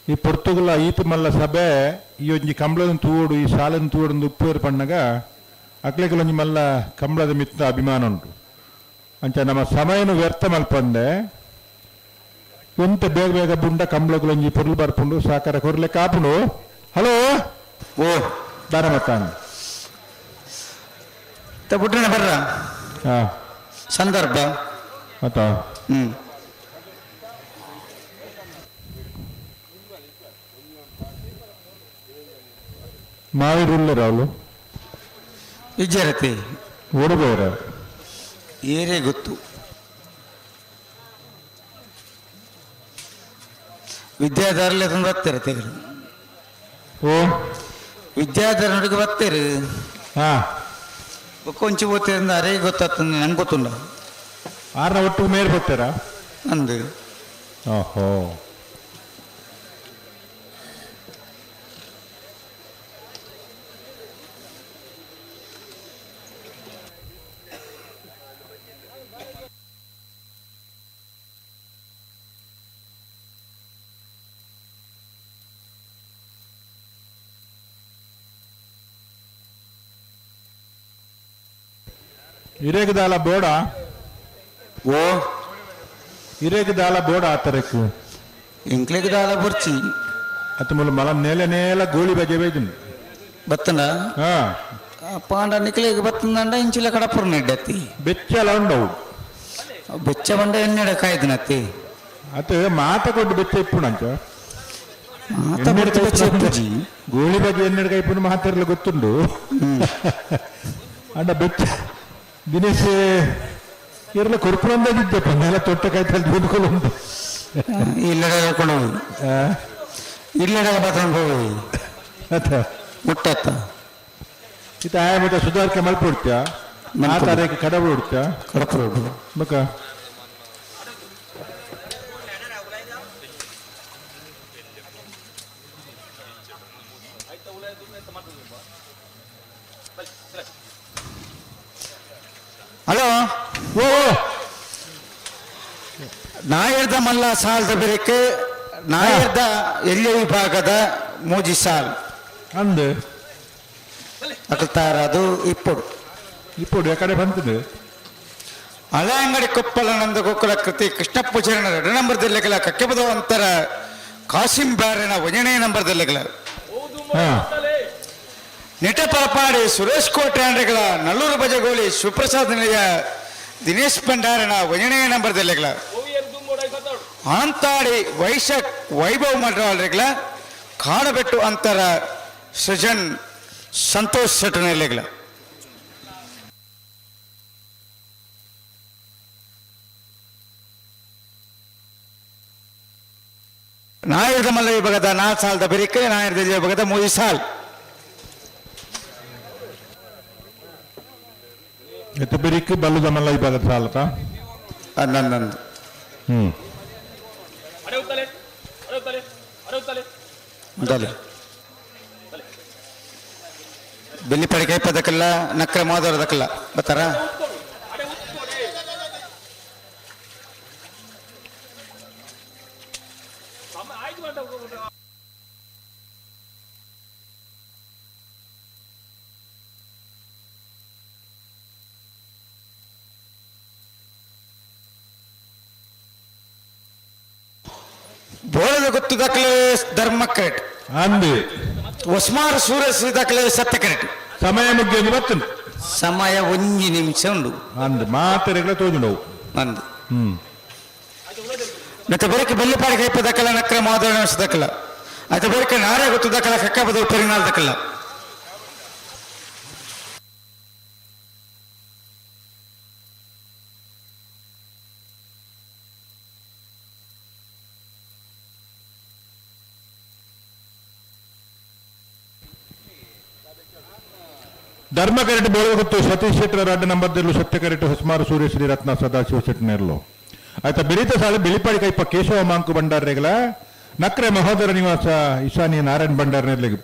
S17: ಈ ಪೊರ್ತುಗುಲ ಈತ ಮಲ್ಲ ಸಭೆ ಈ ಒಂಜಿ ಕಂಬಳದ ತೂಡು ಈ ಸಾಲನ ತೂಡು ಉಪ್ಪೇರು ಪಣ್ಣಗ ಅಕ್ಲೆಗ್ ಒಂಜಿ ಮಲ್ಲ ಕಂಬಳದ ಮಿತ್ತ ಅಭಿಮಾನ ಉಂಟು. ಅಂಚ ನಮ್ಮ ಸಮಯನು ವ್ಯರ್ಥ ಮಲ್ಪಂದೆ ಎಂತ ಬೇಗ ಬೇಗ ಬುಂಡ ಕಂಬಳಗುಲೊಂಜಿ ಪೊರ್ಲು ಬರ್ಪುಂಡು ಸಾಕಾರ ಕೊರ್ಲೆ ಕಾಪುಂಡು. ಹಲೋ
S7: ಓ
S17: ದಾರ ಮತ್ತಾನ
S7: ಬುಡ್ರಣ ಬರ್ರ
S17: ಹಾ
S7: ಸಂದರ್ಭ
S17: ಆತ
S7: ಹ್ಮ್
S17: ಮಾವಿರುಲ್ಲರ ಅವಳು
S7: ಇಜ್ಜರತಿ
S17: ಓಡಬೋರ
S7: ಏರೇ ಗೊತ್ತು ವಿದ್ಯಾಧಾರಲ್ಲೇ ತಂದು ಬರ್ತಾರೆ ತೆಗರು.
S17: ಓ
S7: ವಿದ್ಯಾಧರ ನಡುಗೆ ಬರ್ತಾರೆ
S17: ಹಾ
S7: ಕೊಂಚ ಹೋಗ್ತೀರಿಂದ ಅರೇ ಗೊತ್ತಾಗ್ತದೆ ನಂಗೆ ಗೊತ್ತುಂಡ
S17: ಆರ್ನ ಒಟ್ಟು ಮೇರ್ ಬರ್ತಾರಾ
S7: ಅಂದು
S17: ಓಹೋ ಇರೇಗದಾಲ ಬೋಡ
S7: ಓ
S17: ಇರೇಗದಾಲ ಬೋಡ ಆತರಕ್ಕೆ
S7: ಇಂಕ್ಲೆಗ್ ದಾಲ ಬೊರ್ಚಿ
S17: ಅತ್ತ ಮೂಲ ಮಲ ನೇಲ ನೇಲ ಗೋಳಿ ಬಜೆ ಬೇಜನ್
S7: ಬತ್ತಂಡ
S17: ಹಾ
S7: ಪಾಂಡ ನಿಕ್ಲೆಗ್ ಬತ್ತಂಡ ಇಂಚಿಲ ಕಡಪುರ್ ನೆಡ್ಡತ್ತಿ
S17: ಬೆಚ್ಚಲ ಉಂಡವು
S7: ಬೆಚ್ಚ ಬಂಡ ಎನ್ನಡ ಕಾಯ್ದನತ್ತಿ
S17: ಅತ್ತ ಮಾತ ಕೊಟ್ಟು ಬೆಚ್ಚ ಇಪ್ಪುಣಂಚ
S7: ಮಾತ ಕೊಟ್ಟು ಬೆಚ್ಚ ಇಪ್ಪುಜಿ.
S17: ಗೋಳಿ ಬಜೆ ಎನ್ನಡ ಕೈಪುಣ ಮಾತಾಡಲು ಗೊತ್ತುಂಡು ಅಂಡ ಬೆಚ್ಚ ದಿನೇಶ್ ಇರಲ ಕೊರ್ಪುರಂದಾಗಿದ್ದಪ್ಪ ನೆಲ ತೊಟ್ಟ ಕೈತಲ್ಲಿ ದುಡ್ಕೊಂಡು ಉಂಟು
S7: ಇಲ್ಲಡ ಕೊಂಡು ಹೋಗಿ ಇಲ್ಲಡ ಬತ್ತಂಡ್ ಹೋಗಿ
S17: ಅತ್ತ
S7: ಮುಟ್ಟತ್ತ
S17: ಇತ್ತ ಆಯ ಮತ್ತೆ ಸುಧಾರ್ಕೆ ಮಲ್ಪುಡ್ತ್ಯ ಆ ತಾರೀಕು ಕಡಬು ಉಡ್ತ್ಯ
S7: ಕಡಪುರೋಡು
S17: ಬಕ್ಕ
S7: ಹಲೋ
S17: ಓ
S7: ನಾಯರ್ದ ಮಲ್ಲ ಸಾಲದ ಬೆರಕೆ ನಾಯರ್ದ ಎಲ್ಲಿ ವಿಭಾಗದ ಮೂಜಿ ಸಾಲ್
S17: ಅಂದು
S7: ಅಕಲ್ತಾರದು ಇಪ್ಪಡು
S17: ಇಪ್ಪಡು ಯಾಕಡೆ ಬಂತದೆ
S7: ಹಳೆಂಗಡಿ ಕೊಪ್ಪಳ ನಂದ ಗೋಕುಲ ಕೃತಿ ಕೃಷ್ಣಪ್ಪ ಚರಣ ಎರಡು ನಂಬರ್ ದಿಲ್ಲೆಗಳ ಕಕ್ಕೆಬದ ಅಂತರ ಕಾಸಿಂ ಬ್ಯಾರನ ಒಂದನೇ ನಂಬರ್ ದಿಲ್ಲೆಗಳ
S17: ಹಾ
S7: ನಿಟಪರಪಾಡಿ ಸುರೇಶ್ ಕೋಟೆ ಅಂಡ್ರೆಗಳ ನಲ್ಲೂರು ಬಜಗೋಳಿ ಶಿವಪ್ರಸಾದ್ ನಿಲಯ ದಿನೇಶ್ ಭಂಡಾರನ ಒಂದನೇ ನಂಬರ್ ದಿಲ್ಲೆಗಳ ಆಂತಾಡಿ ವೈಶಕ್ ವೈಭವ್ ಮಂಡಾಳ್ರೆಗಳ ಕಾಡಬೆಟ್ಟು ಅಂತರ ಸೃಜನ್ ಸಂತೋಷ್ ಶೆಟ್ಟನೆಲೆಗಳ ನಾಯರ್ದ ಮಲ್ಲ ವಿಭಾಗದ ನಾಲ್ ಸಾಲದ ಬೆರಿಕೆ ನಾಯರ್ದ ವಿಭಾಗದ ಮೂರು ಸಾಲ್
S17: ಎತ್ತ ಬೆರಿಕ್ ಬಲ್ಲುದ ಮಲ್ಲ ವಿಭಾಗದ ಸಾಲತ
S7: ನಂದು
S17: ಹ್ಮ್
S7: ಉಂಟಲ್ಲ ಬೆಳ್ಳಿಪಡಿ ಕೈಪದಕ್ಕಲ್ಲ ನಕ್ರೆ ಮಾದರದಕ್ಕಲ್ಲ ಬರ್ತಾರ ಬೋಳದ ಗೊತ್ತು ದಾಖಲೆ ಧರ್ಮ ಕರೆಕ್ಟ್
S17: ಅಂದು
S7: ಒಸ್ಮಾರ್ ಸೂರ್ಯ ದಾಖಲೆ ಸತ್ಯ ಕರೆಕ್ಟ್
S17: ಸಮಯ ಮುಗಿಯೋದು ಬರ್ತುಂಡು
S7: ಸಮಯ ಒಂಜಿ ನಿಮಿಷ ಉಂಡು
S17: ಅಂದು ಮಾತೆರೆಗಳ ತೋಜುಂಡವು
S7: ಅಂದು
S17: ಹ್ಮ್
S7: ಮತ್ತೆ ಬೆರಕೆ ಬೆಳ್ಳಿಪಾಡಿ ಕೈಪ ದಕ್ಕಲ ನಕ್ರೆ ಮಾದರ ನಿಮಿಷ ದಕ್ಕಲ ಅದು ಬೆರಕೆ ನಾರೇ ಗೊತ್ತು ದಕ್ಕಲ ಕಕ್ಕ ಬದಲು ಪರಿಣಾಮ ದಕ್ಕಲ.
S17: ಧರ್ಮ ಕರೆಟ್ ಬೋಳಗುತ್ತು ಸತೀಶ್ ಶೆಟ್ಟರ್ ರಡ್ಡ ನಂಬರ್ ದಿರ್ಲು ಸತ್ಯ ಕರೆಟ್ ಹೊಸ್ಮಾರು ಸೂರ್ಯಶ್ರೀ ರತ್ನ ಸದಾಶಿವ ಶೆಟ್ಟರ್ನೆರ್ಲು. ಆಯ್ತಾ ಬಿರಿತ ಸಾಲ ಬಿಳಿಪಾಡಿ ಕೈಪ ಕೇಶವ ಮಾಂಕು ಭಂಡಾರ್ರೆಗಳ ನಕ್ರೆ ಮಹೋದರ ನಿವಾಸ ಈಶಾನ್ಯ ನಾರಾಯಣ ಭಂಡಾರ್ನೆರ್ಲಿಗೆ.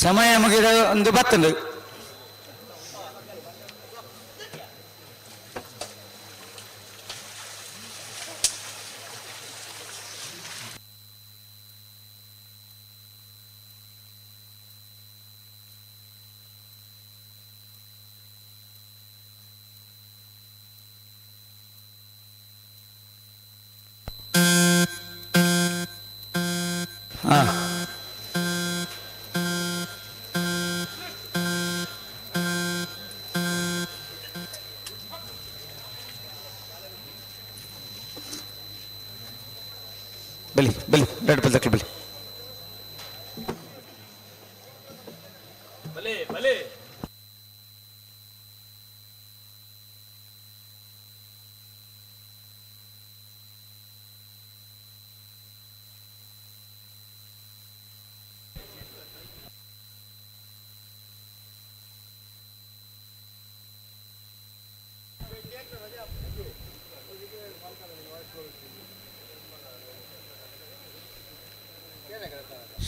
S7: ಸಮಯ ಮುಗಿದ ಒಂದು ಬತ್ತಂದು. ಬಲಿ ಬಲಿ ರೆಡ್ ಬಲ್ ತಕ್ಕಲು ಬಲಿ.
S9: ಬಲೆ ಬಲೆ.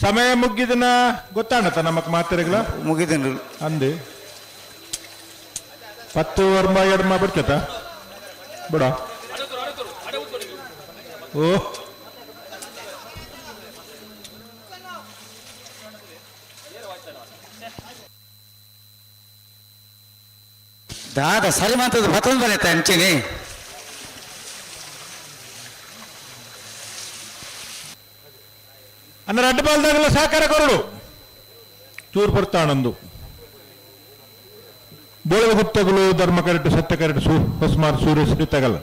S17: ಸಮಯ ಮುಗ್ಗಿದನ ಗೊತ್ತಾಣತ ನಮಕ್ ಮಾತೆರೆಗಳ
S7: ಮುಗಿದನ
S17: ಅಂದೆ 10 ವರ್ಮ ಎಡ್ಮ ಬಿಡ್ತತ ಬಿಡ. ಓ
S7: ದಾದ ಸರಿ ಮಾತದ ಬತ್ತೊಂದು ಬರತ್ತ ಅಂಚಿನಿ.
S17: ಅಂದ್ರೆ ಅಡ್ಡ ಬಾಲ್ದಾಗಲ ಸಹಕಾರ ಕೊರಡು ಚೂರು ಪರ್ತಾಣಂದು ಬೋಳದ ಗುತ್ತಗಳು ಧರ್ಮ ಕರೆಟು ಸತ್ಯ ಕರೆಟು ಹೊಸ್ಮಾರ್ ಸೂರ್ಯ ಶ್ರೀ ತಗಲ.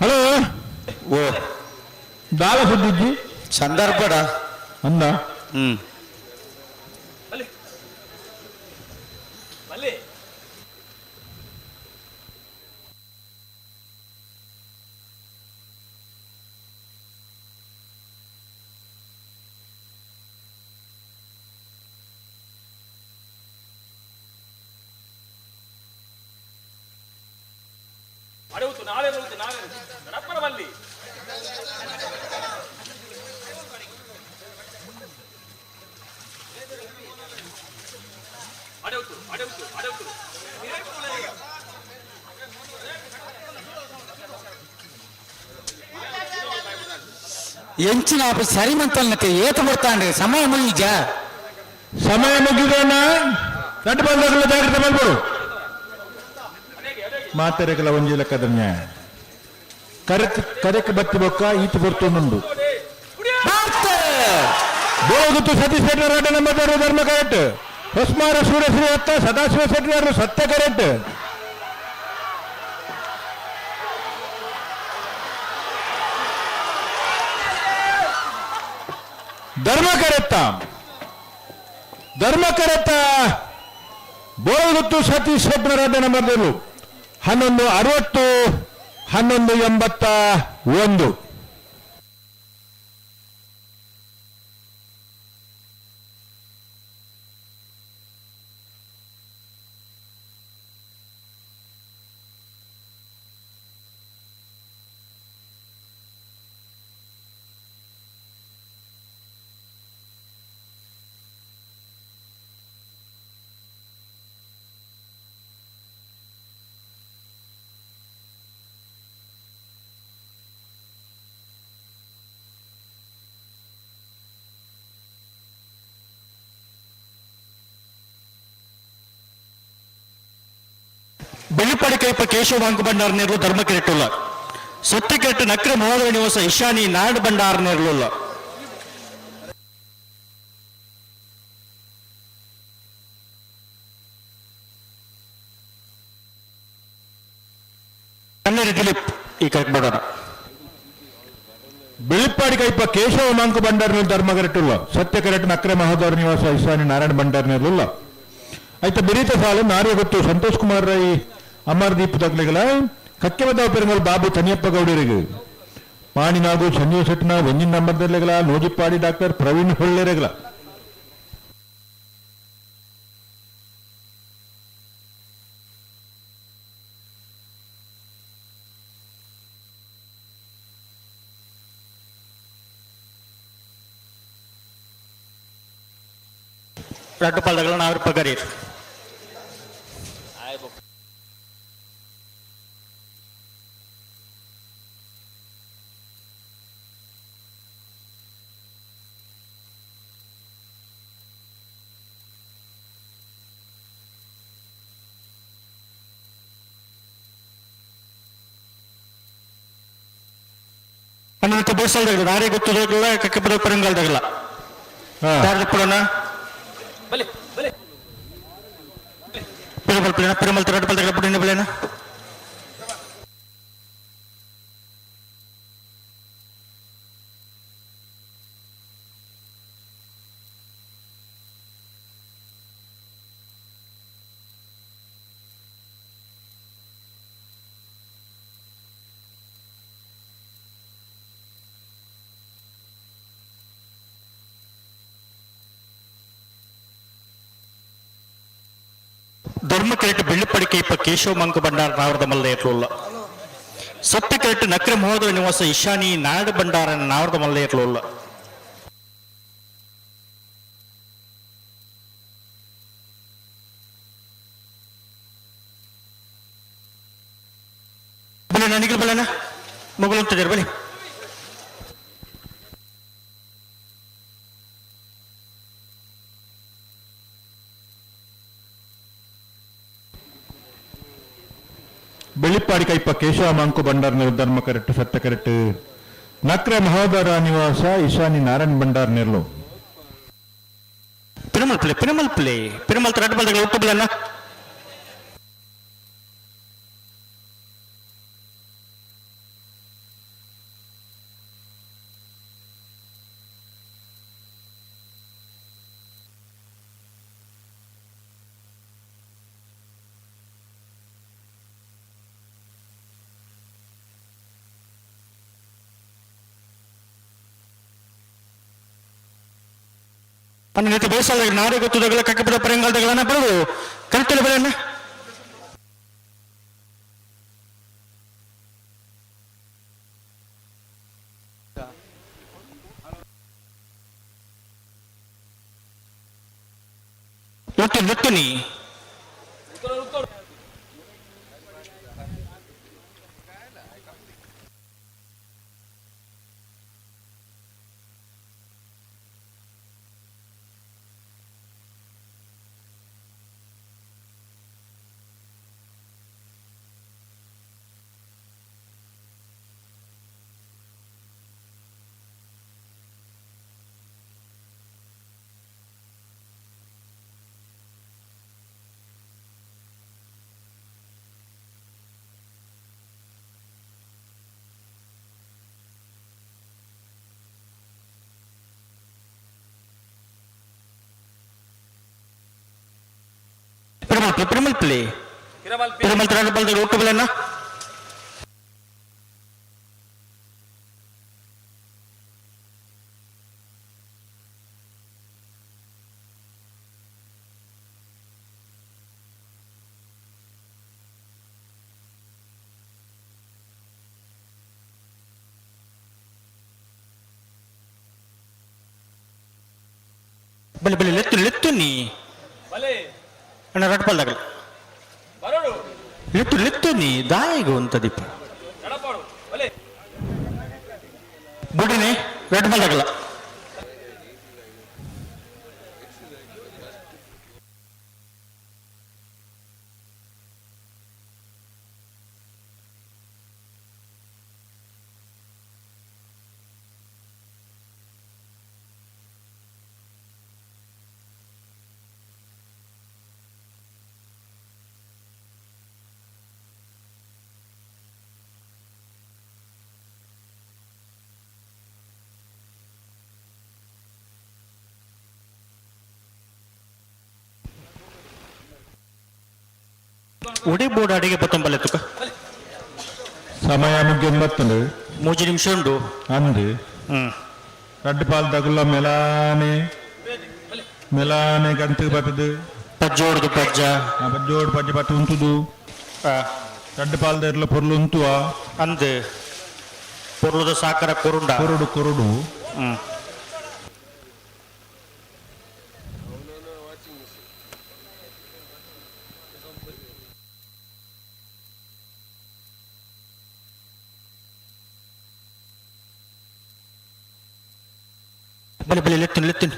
S17: ಹಲೋ
S7: ಓ
S17: ದಾಲ ಸುದ್ದಿಜ್ಜಿ
S7: ಸಂದರ್ಭಡ
S17: ಅಂದ
S7: ಹ್ಮ್
S9: ಬಲೆ. ಅಡೆ ನಾಳೆ ನಾಳೆ ನಡಪ್ಪರ ಬಲ್ಲಿ.
S7: ಎಂಚಿನ ಸರಿಮಂತಲ್ನಕ್ಕೆ ಏತು ಬರ್ತಾಂಡೆ ಸಮಯ ಮುಗಿಜ
S17: ಸಮಯ ಮುಗಿದೋಣ ನಡ್ಡು ಬಂದಾಗಲೇ ಜಾಗ್ರತೆ ಮಾಡ್ಬೋದು. ಮಾತೆರೆಗಲ ಒಂಜಿ ಲೆಕ್ಕದ ನ್ಯಾಯ. ಕರೆಕ್ ಕರೆಕ್ ಬತ್ತಿ ಬೊಕ್ಕ ಈತ ಬರ್ತೊಂದುಂಡು. ಬೋಗುತ್ತು ಸತೀಶ್ ಶೆಟ್ಟರ್ ಅಡ್ಡ ನಂಬರ್ ಧರ್ಮ ಕರೆಕ್ಟ್. ಹೊಸ್ಮಾರ ಸೂರ್ಯಶ್ರೀ ಹತ್ತ ಸದಾಶಿವ ಶೆಟ್ಟರ್ ಸತ್ಯ ಕರೆಕ್ಟ್. ಧರ್ಮ ಕರೆತ್ತ ಧರ್ಮ ಕರೆತ್ತ ಬೋಗುತ್ತು ಸತೀಶ್ ಶೆಟ್ಟರ್ ಅಡ್ಡ ನಂಬರ್ 11:60 11:81.
S1: ಬೆಳ್ಳಿಪಾಡಿ ಕೈಪ ಕೇಶವ ಅಂಕು ಭಂಡಾರ ನೇರ್ಲು ಧರ್ಮ ಕಿರೆಟ್ಟುಲ್ಲ. ಸತ್ಯ ನಕ್ರ ಮಹೋದರ ನಿವಾಸ ಇಶಾನಿ ನಾಡ್ ಭಂಡಾರ ನೇರ್ಲುಲ್ಲ. ಕನ್ನಡ ದಿಲೀಪ್ ಈ ಕರೆಕ್ಟ್ ಮಾಡೋಣ.
S17: ಬೆಳ್ಳಿಪ್ಪಾಡಿ ಕೈಪ ಕೇಶವ ಮಾಂಕು ಭಂಡಾರ ಧರ್ಮ ಕರೆಟ್ಟುಲ್ಲ. ಸತ್ಯ ಕರೆಕ್ಟ್ ನಕ್ರೆ ಮಹೋದರ ನಿವಾಸ ಇಶಾನಿ ನಾರಾಯಣ ಭಂಡಾರ ನೇರ್ಲುಲ್ಲ. ಆಯ್ತ ಬಿರಿತ ಸಾಲು ನಾರ್ಯ ಗೊತ್ತು ಸಂತೋಷ್ ಕುಮಾರ್ ರೈ ಅಮರ್ದೀಪ್ ತಗ್ಲಿಗಲ ಕಕ್ಕೆಬದ ಪೆರುಮಲ್ ಬಾಬು ತನಿಯಪ್ಪ ಗೌಡರಿಗೆ ಪಾಣಿನಾಗು ಸಂಜೀವ ಶೆಟ್ಟನ ಒಂಜಿನ ನಂಬರ್ದಲ್ಲಿಗಲ ನೂಜಿಪ್ಪಾಡಿ ಡಾಕ್ಟರ್ ಪ್ರವೀಣ್ ಹೊಳ್ಳೆರೆಗಲ.
S1: ರಡ್ಡು ಪಲ್ದಗಳ ನಾವಿರ್ ಪಗರೀರ್. ಅನ್ನಕ್ಕೆ ಬೋಸಲ್ದಾಗಲ್ಲ ನಾರೇ ಗೊತ್ತದಾಗಲ್ಲ ಕಕ್ಕೆ ಪರಂಗಾಲ್ದಾಗಲ್ಲ ಯಾರು ಪಿರಮಲ್ ಪ್ಲೇನ ಪಿರಮಲ್ ತರಡು ಪಲ್ದಾಗಲ್ಲ ಪುಡಿನ ಪ್ಲೇನ. ಧರ್ಮ ಕರೆಕ್ಟ್ ಬೆಳ್ಳಿಪಡಿ ಕೈಪ ಕೇಶವ ಮಂಕು ಭಂಡಾರ ನಾವರದ ಮಲ್ಲ ಏರ್ಲುಲ್ಲ. ಸತ್ಯ ಕರೆಕ್ಟ್ ನಕ್ರೆ ಮಹೋದರ ನಿವಾಸ ಇಶಾನಿ ನಾಡು ಭಂಡಾರ ನಾವರದ ಮಲ್ಲ ಏರ್ಲುಲ್ಲ. ಬಲೆ ನನಗೆ ಬಲೆನ ಮಗಳು ಬಲಿ.
S17: ಬೆಳ್ಳಿಪ್ಪಾಡಿ ಕೈಪ ಕೇಶವ ಮಾಂಕು ಭಂಡಾರ ಧರ್ಮ ಕರೆಕ್ಟ್ ಸತ್ಯ ಕರೆಕ್ಟ್ ನಕ್ರೆ ಮಹೋದರ ನಿವಾಸ ಇಶಾನಿ ನಾರಾಯಣ ಭಂಡಾರ ನೆರ್ಲು.
S1: ಪಿರಮಲ್ ಪ್ಲೇ ಪಿರಮಲ್ ಪ್ಲೇ ಪಿರಮಲ್ ತರಡು ಬಲ್ದಗಳ ಒಟ್ಟು ಬಲೆನ. ಪನ್ನೆರಡು ಬೇಸಾಲ ನಾಡೆ ಗೊತ್ತುದಗಳ ಕಕ್ಕಪದ ಪರಂಗಾಲದಗಳನ್ನ ಬರೋದು ಕರೆಕ್ಟ್ ಬೆಳೆಯನ್ನ. ಲೊಟ್ಟು ಲೊಟ್ಟುನಿ ಪಿರಮಲ್ಪಿ ಪಿರಮಲ್ಪಿ ಪಿರಮಲ್ತಿ ರಡ್ಡ್ ಬಾಲ್ದ ಒಟ್ಟು ಬಲೆನ. ಬಲೆ ಬಲೆ ಲೆತ್ತು ಲೆತ್ತು ನೀ ಅಣ್ಣ ರಡ್ಡ್ ಬಾಲ್ದಾಗಲ ಲೆತ್ತು ಲೆತ್ತು ನೀ ದಾಯಿಗ ಉಂತ ದೀಪ ಬುಡಿನಿ ರಡ್ಡ್ ಬಾಲ್ದಾಗಲ. ಉಡಿ ಬೋರ್ಡ್ ಅಡಿಗೆ ಪತ್ತೊಂಬಲೆ ತುಕ.
S17: ಸಮಯ ಮುಗಿಯೊಂಬತ್ತುಂಡು.
S1: ಮೂಜಿ ನಿಮಿಷ ಉಂಡು.
S17: ಅಂದು ರಡ್ಡ್ ಪಾಲ್ ತಗುಲ ಮೆಲಾನೆ ಮೆಲಾನೆ ಗಂತು ಬತ್ತದು.
S1: ಪಜ್ಜೋಡ್ದು ಪಜ್ಜ.
S17: ಪಜ್ಜೋಡು ಪಜ್ಜ ಪತ್ತು ಉಂತುದು. ರಡ್ಡ್ ಪಾಲ್ ದೆರ್ಲ ಪೊರ್ಲು ಉಂತುವ.
S1: ಅಂದು ಪೊರ್ಲುದ ಸಾಕರ ಕೊರುಂಡ.
S17: ಕೊರುಡು ಕೊರುಡು.
S1: ಬಲೆ ಬಲೆ ಲೆತ್ತುನು ಲೆತ್ತುನು.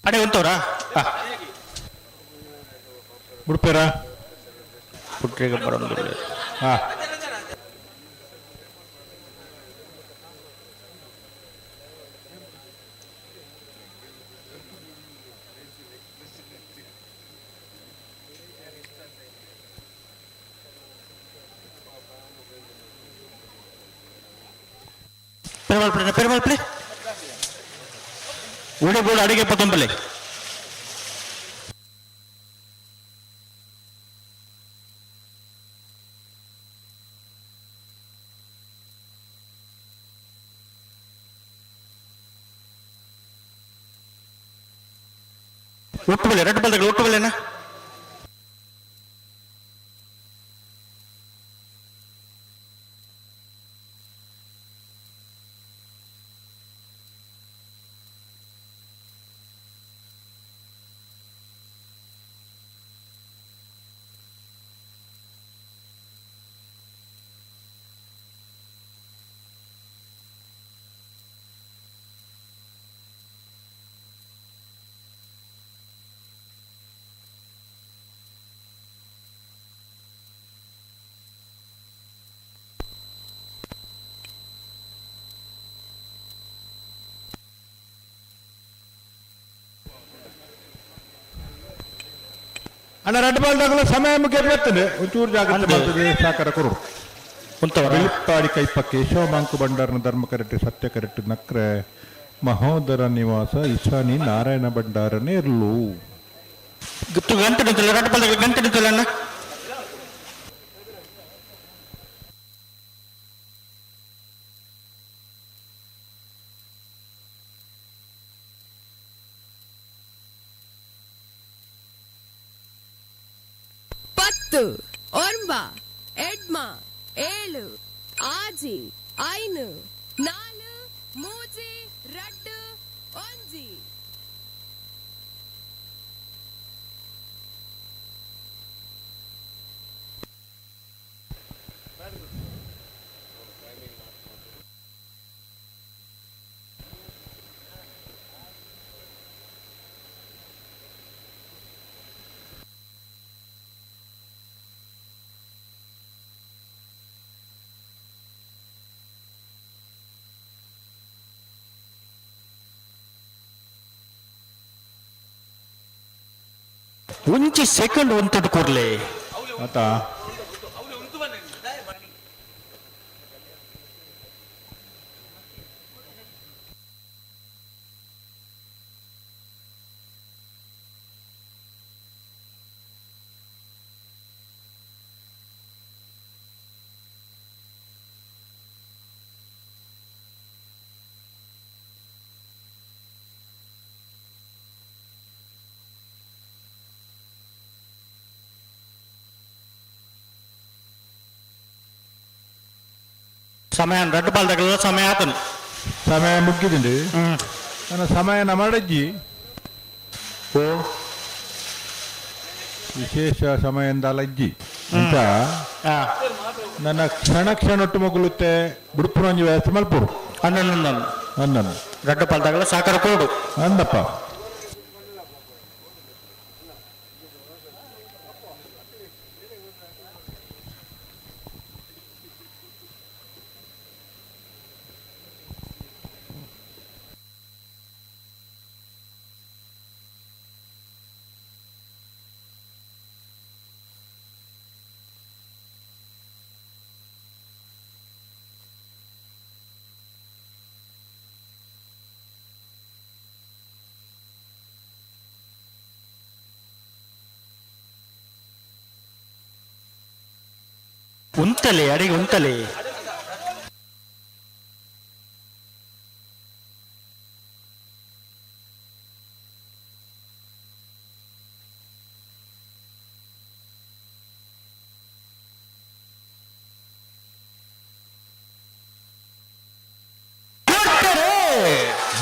S1: ಅಡೆ ಉಂತವ್ರಾ?
S17: ಬುಡ್ಪೇರ
S1: ಪುಟ್ರಿಗೆ ಬರೋದು.
S17: ಹಾ
S1: ಪೆರುಮಾಳ್ ಪೆರುಮಾಳ್ ಉಡಿ ಬೋರ್ಡ್ ಅಡಿಗೆ ಪತ್ತೊಂಬಲೆ. ಒಟ್ಟು ಬಲೆ ರಡ್ಡ್ ಬಲ್ದಗಳು ಒಟ್ಟು ಬಲೆನಾ.
S17: ಅಣ್ಣ ರಡ್ಡ್ ಬಾಲ್ ತಗಲ ಸಮಯ ಮುಗಿಯಬರ್ತದೆ ಒಂಚೂರು ಜಾಗ್ರತೆ ಮಾಡ್ತದೆ ಸಾಕಾರ ಕೊರು. ಬೆಳುಪ್ಪಾಡಿ ಕೈಪ ಕೇಶವ ಮಾಂಕು ಭಂಡಾರನ ಧರ್ಮ ಕರೆಕ್ಟ್ ಸತ್ಯ ಕರೆಕ್ಟ್ ನಕ್ರೆ ಮಹೋದರ ನಿವಾಸ ಇಶಾನಿ ನಾರಾಯಣ ಭಂಡಾರನೇ ಇರ್ಲು.
S1: ಗಂಟೆ ನಿಂತಲ್ಲ ರಡ್ಡ್ ಬಾಲ್ ಗಂಟೆ ನಿಂತಲ್ಲ ಅಣ್ಣ.
S18: 10 9 8 7 6 5 4 3 2 1.
S1: ಒಂಜಿ ಸೆಕೆಂಡ್ ಒಂತಡ್ ಕೊರ್ಲೆ
S17: ಆತ
S1: ಸಮಯ ರೆಡ್ ಬಾಲ್ ತಗಲ ಸಮಯ ಆತನು
S17: ಸಮಯ ಮುಗ್ಗಿದಿಂಡು ನನ್ನ ಸಮಯ ನಮ್ಮಡಜ್ಜಿ ಓ ವಿಶೇಷ ಸಮಯ ಅಜ್ಜಿ ಅಂತ ನನ್ನ ಕ್ಷಣ ಕ್ಷಣ ಒಟ್ಟು ಮಗುಲುತ್ತೆ ಬುಡುಪುರಂಜಿ ವ್ಯವಸ್ಥೆ ಮಲ್ಪುರು
S1: ಅನ್ನ
S17: ಅನ್ನ
S1: ರೆಡ್ ಬಾಲ್ ತಗಲ ಸಾಕರ ಕೋಡು
S17: ಅಂದಪ್ಪ.
S1: ಉಂತಲೆ ಅಡಿಗೆ ಉಂತಲೆ.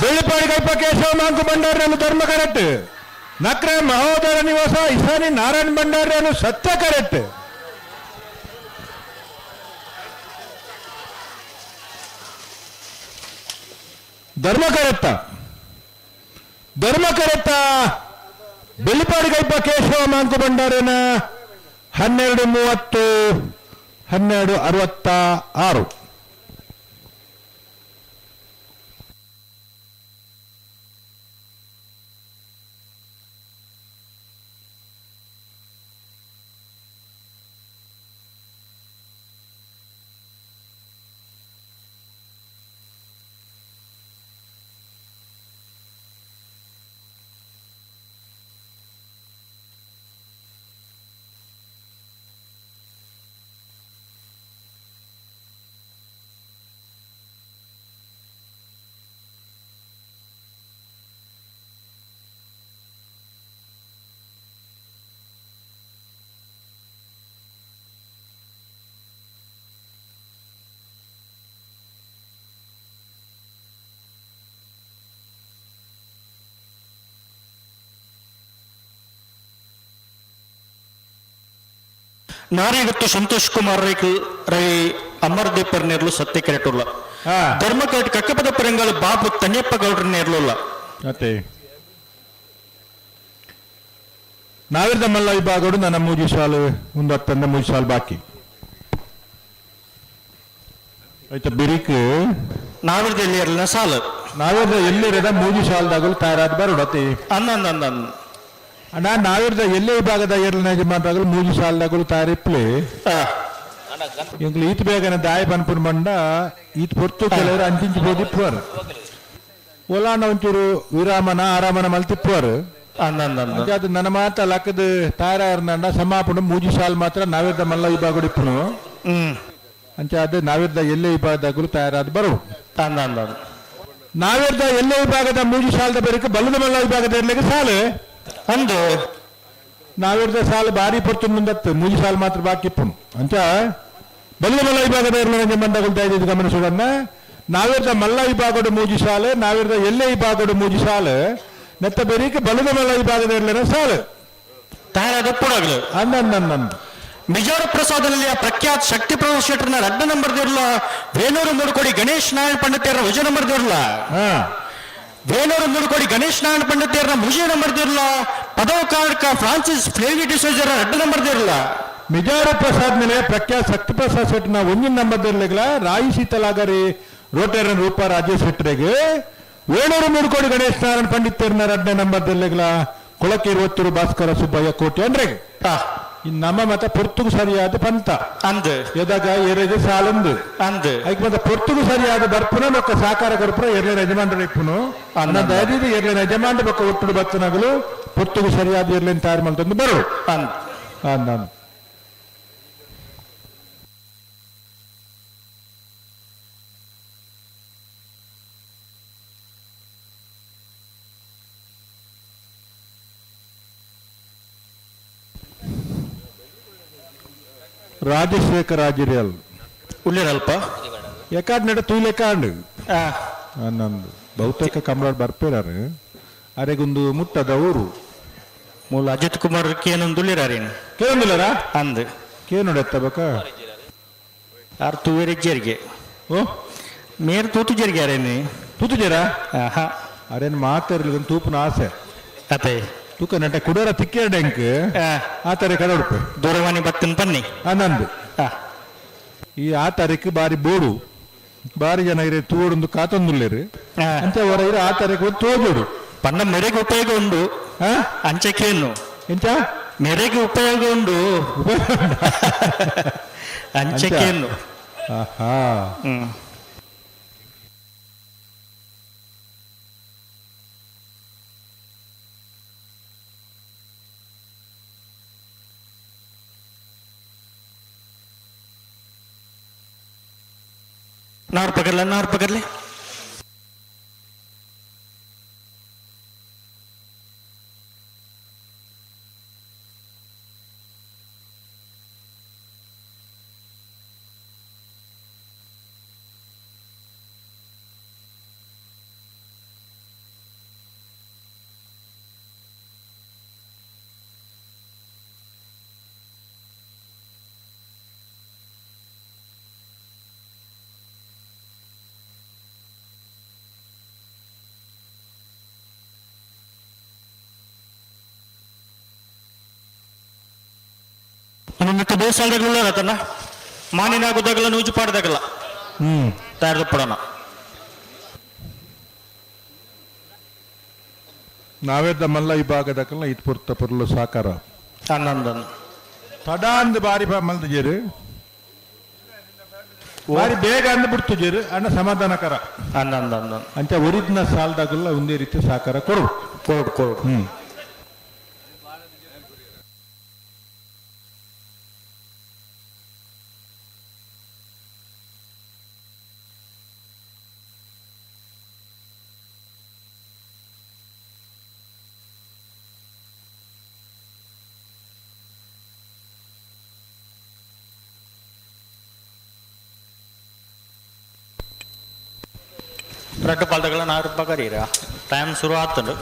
S17: ಬೆಳ್ಳಿಪಾಡಿ ಕಲ್ಪ ಕೇಶವ ಮಾಂಕು ಭಂಡಾರನು ಧರ್ಮ ಕರೆಕ್ಟ್, ನಕ್ರ ಮಹೋದರ ನಿವಾಸ ಇಸಾನಿ ನಾರಾಯಣ ಭಂಡಾರನು ಸತ್ಯ ಕರೆಕ್ಟ್. ಧರ್ಮ ಕರೆತ್ತ ಧರ್ಮ ಕರೆತ್ತ ಬೆಳ್ಳಿಪಾಡಿ ಕಲ್ಪ ಕೇಶವ ಮಾಂಕು ಭಂಡಾರನ 12:30 12:66.
S1: ನಾನೇಗತ್ತು ಸಂತೋಷ್ ಕುಮಾರ್ ರೈ ಅಮರ್ದೀಪರ್ ನೇರ್ಲು ಸತ್ಯ ಕೆರೆಟುಲ್ಲ ಧರ್ಮಕೇಟ್ ಕಕ್ಕಪದ ಪರಂಗಳು ಬಾಬು ತನ್ಯಪ್ಪ ಗೌಡ್ರ ನೇರ್ಲುಲ್ಲ.
S17: ಮತ್ತೆ ನಾವಿರ್ದ ಮಲ್ಲ ವಿಭಾಗಡು ನನ್ನ ಮೂಜಿ ಸಾಲು ಒಂದು ಹತ್ತಂದ ಮೂಜಿ ಸಾಲು ಬಾಕಿ ಆಯ್ತಾ ಬಿರಿಕ್
S1: ನಾವಿರ್ದ ಎಲ್ಲಿ ಇರಲಿಲ್ಲ ಸಾಲು
S17: ನಾವಿರ್ದ ಎಲ್ಲಿರದ ಮೂಜಿ ಸಾಲದಾಗಲು ತಯಾರಾದ ಬರೋಡತಿ
S1: ಅನ್ನ
S17: ಅಣ್ಣ ನಾವಿರ್ದ ಎಲ್ಲೇ ವಿಭಾಗದ ಏರ್ಲಿನ ಯಜಮಾನರಾಗಲು ಮೂಜಿ ಸಾಲದಾಗಲು ತಯಾರಿಪ್ಲಿ ಎಂಗ್ಲು ಈತ್ ಬೇಗನೆ ದಾಯ ಪನ್ಪುನ್ ಬಂಡ ಈತ್ ಪೊರ್ತು ಕೆಲವರು ಅಂಚಿಂಚಿ ಪೋದಿಪ್ಪುವರು ಒಲಾಂಡ ಒಂಚೂರು ವಿರಾಮನ ಆರಾಮನ ಮಲ್ತಿಪ್ಪುವರು. ಅದು ನನ್ನ ಮಾತ ಲಕ್ಕದ ತಯಾರಾರ್ನಂಡ ಸಮಾಪುಣ ಮೂಜಿ ಸಾಲ್ ಮಾತ್ರ ನಾವಿರ್ದ ಮಲ್ಲ ವಿಭಾಗ ಇಪ್ಪುನು ಅಂಚ ಅದು ನಾವಿರ್ದ ಎಲ್ಲೇ ವಿಭಾಗದಾಗಲು ತಯಾರಾದ ಬರು ನಾವಿರ್ದ ಎಲ್ಲೇ ವಿಭಾಗದ ಮೂಜಿ ಸಾಲದ ಬೇರೆ ಬಲ್ಲದ ಮಲ್ಲ ವಿಭಾಗದ ಇರ್ಲಿಕ್ಕೆ ಸಾಲು
S1: ಅಂದು
S17: ನಾವಿರ್ದ ಸಾಲು ಬಾರಿ ಪೊರ್ತು ಮುಂದತ್ತು ಮೂಜಿ ಸಾಲು ಮಾತ್ರ ಬಾಕಿ ಇಪ್ಪುನು ಅಂಚ ಬಲ್ಲ ಮಲ್ಲ ವಿಭಾಗದ ಇರ್ಲಿಕ್ಕೆ ಮಂದಗಳು ದಯವಿಟ್ಟು ಗಮನಿಸೋದನ್ನ ನಾವಿರ್ದ ಮಲ್ಲ ವಿಭಾಗದ ಮೂಜಿ ಸಾಲು ನಾವಿರ್ದ ಎಲ್ಲೇ ವಿಭಾಗದ ಮೂಜಿ ಸಾಲು ನೆತ್ತ ಬೆರೀಕೆ ಬಲದ ಮಲ್ಲ ವಿಭಾಗದ ಇರ್ಲಿನ ಸಾಲು
S1: ತಯಾರಾದ ಪುಡಗಲು
S17: ಅಂದ
S1: ಮಿಜಾರು ಪ್ರಸಾದನಲ್ಲಿ ಪ್ರಖ್ಯಾತ್ ಶಕ್ತಿ ಪ್ರಸಾದ್ ಶೆಟ್ಟರ್ನ ರಡ್ಡ ನಂಬರ್ ದಿರ್ಲ ವೇಣೂರು ಮೂಡುಕೋಡಿ ಗಣೇಶ್ ನಾರಾಯಣ ಪಂಡಿತೇರ್ನ ಉಜ ನಂಬರ್ ದಿರ್ಲ ವೇಣೂರು ಮೂಡುಕೋಡಿ ಗಣೇಶ್ ನಾರಾಯಣ ಪಂಡಿತೇರ್ನ ಮುಜಿ ನಂಬರ್ ದಿರ್ಲ ಪದವ ಕಾರ್ಕ ಫ್ರಾನ್ಸಿಸ್ ಫ್ಲೇವಿ ಡಿಸೋಜರ ರಡ್ಡ ನಂಬರ್ ದಿರ್ಲ
S17: ಮಿಜಾರು ಪ್ರಸಾದ್ ಮೇಲೆ ಪ್ರಖ್ಯಾತ್ ಶಕ್ತಿ ಪ್ರಸಾದ್ ಶೆಟ್ಟರ್ನ ಒಂಜಿನ ನಂಬರ್ ದಿರ್ಲಿಗ್ಲ ರಾಯಿ ಶೀತಲಾಗರಿ ರೋಟೇರನ್ ರೂಪ ರಾಜೇಶ್ ಶೆಟ್ಟರಿಗೆ ವೇಣೂರು ಮೂಡುಕೋಡಿ ಗಣೇಶ್ ನಾರಾಯಣ ಪಂಡಿತೇರ್ನ ರಡ್ಡ ನಂಬರ್ ದಿರ್ಲಿಗ್ಲ ಕೊಳಕೇರು ಒತ್ತೂರು ಭಾಸ್ಕರ ಸುಬ್ಬಯ್ಯ ಕೋಟಿ ಅಂದ್ರೆ ನಮ್ಮ ಮತ ಪೊರ್ತುಗು ಸರಿಯಾದ ಪಂತ
S1: ಅಂದ್
S17: ಎದಾಗ ಎರೆಗೆ ಸಾಲಂದು
S1: ಅಂದ್
S17: ಐಕ್ ಮತ್ತೆ ಪೊರ್ತುಗು ಸರಿಯಾದ ಬರ್ಪುನ ಬೊಕ್ಕ ಸಾಕಾರ ಕೊರ್ಪುನ ಎರ್ಲೆ ಯಜಮಾನ್ರ ಇಪ್ಪುನು ದಯದಿದ್ದು ಎರ್ಲೆ ಯಜಮಾನ್ರ ಬೊಕ್ಕ ಒಟ್ಟುಡು ಬತ್ತನಗಲು ಪೊರ್ತುಗು ಸರಿಯಾದ ಎರ್ಲೆನ್ ತಯಾರು ಮಾಡ್ತಂದು ಬರು
S1: ಅಂದ್
S17: ಅಂದ್ ಅಂದ್ ರಾಜಶೇಖರ ಆಜಿರಿಯಲ್
S1: ಉಳ್ಳಿರಲ್ಪ
S17: ಎಕಾಡ್ ನಡ ತೂಲೆಕಾಂಡ್ ನಂದು ಬಹುತೇಕ ಕಮಲಾಡ್ ಬರ್ಪೇರಾರು ಅರೆಗೊಂದು ಮುಟ್ಟದ ಊರು
S1: ಮೂಲ ಅಜಿತ್ ಕುಮಾರ್ ಕೇನೊಂದು ಉಳ್ಳಿರಾರೇನು
S17: ಕೇನೊಂದುಲ್ಲರಾ
S1: ಅಂದ್
S17: ಕೇನೋಡು ಎತ್ತಬೇಕ
S1: ಆರ್ ತೂವೇರಿ ಜರಿಗೆ
S17: ಓ
S1: ಮೇರ್ ತೂತು ಜರಿಗೆ ಅರೇನು
S17: ತೂತು ಜರ
S1: ಆಹಾ
S17: ಅರೇನು ಮಾತಾಡ್ಲಿಕ್ಕೆ ತೂಪನ ಆಸೆ
S1: ಅದೇ
S17: ತೂಕ ನಟ ಕುಡೋರ ತಿಕ್ಕೇಡ ಎಂಕ್ ಆ ತರ ಕಡೋಡ್ಪೆ
S1: ದೂರವಾಣಿ ಬತ್ತನ್ ಪನ್ನಿ
S17: ನಂದು ಈ ಆ ತಾರೀಕು ಬಾರಿ ಬೋಡು ಬಾರಿ ಜನ ಇರೆ ತೂಡೊಂದು ಕಾತೊಂದುಲ್ಲೇರು ಅಂಚ ಹೊರ ಇರೆ ಆ ತಾರೀಕು ಒಂದು ತೋಜೋಡು
S1: ಪನ್ನ ಮೆರೆಗೆ ಉಪಯೋಗ ಉಂಡು ಅಂಚಕೇನು
S17: ಎಂಚ
S1: ಮೆರೆಗೆ ಉಪಯೋಗ ಉಂಡು ಅಂಚಕೇನು
S17: ಆಹಾ
S1: ಹ್ಮ್ नार पकड़ ले, नार पकड़ ले। ಮತ್ತೆ ಬೇಸಾಯಗಳು ರತನ ಮಾನಿನಾಗುದಾಗಲ್ಲ ನೂಜು ಪಾಡ್ದಾಗಲ್ಲ ತಯಾರು ಪಡೋಣ.
S17: ನಾವೇ ಮಲ್ಲ ಈ ಭಾಗದಕ್ಕಲ್ಲ ಇದು ಪುರ್ತ ಪುರ್ಲು ಸಾಕಾರ
S1: ಆನಂದನ್
S17: ತಡ ಅಂದ್ ಬಾರಿ ಮಲ್ದ ಜೇರು ಬಾರಿ ಬೇಗ ಅಂದ್ ಬಿಡ್ತು ಜೇರು ಅಣ್ಣ ಸಮಾಧಾನಕರ
S1: ಆನಂದನ್
S17: ಅಂಚ ಒರಿದ್ನ ಸಾಲದಾಗಲ್ಲ ಒಂದೇ ರೀತಿ ಸಾಕಾರ ಕೊಡು
S1: ಕೊಡು ಕೊಡು. ರಡ್ಡು ಪಾಲ್ದಗಳ ನಾರು ಬಗರೀರ ಟೈಮ್ ಶುರು ಆತಂಡು.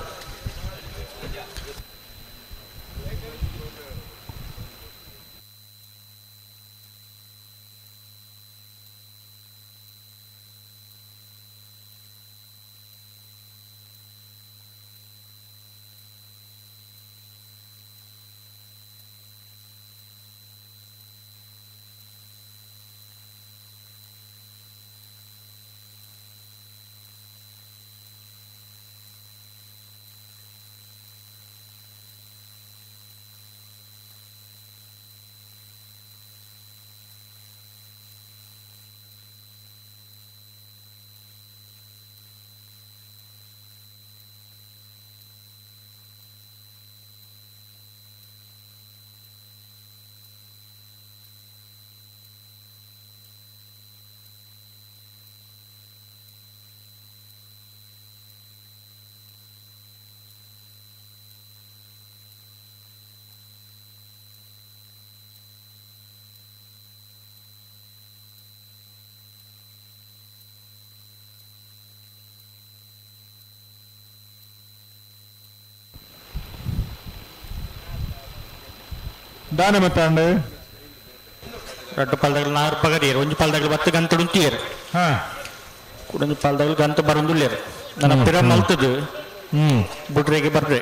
S17: ದಾನ ಮತ್ತಾಂಡು
S1: ರಡ್ಡು ಪಾಲ್ದಾಗಲು ನಾರು ಪಗರಿಯರು ಒಂಜಿ ಪಾಲ್ದಾಗಲು ಬತ್ತು ಗಂತ ಉಂತಿಯರು ಕುಡೊಂಜಿ ಪಾಲ್ದಾಗಲು ಗಂತ ಬರೊಂದುಲ್ಲೇರು ನನ್ನ ಪಿರ ಮಲ್ತದು ಬುಡ್ರೆಗೆ ಬರ್ರೆ.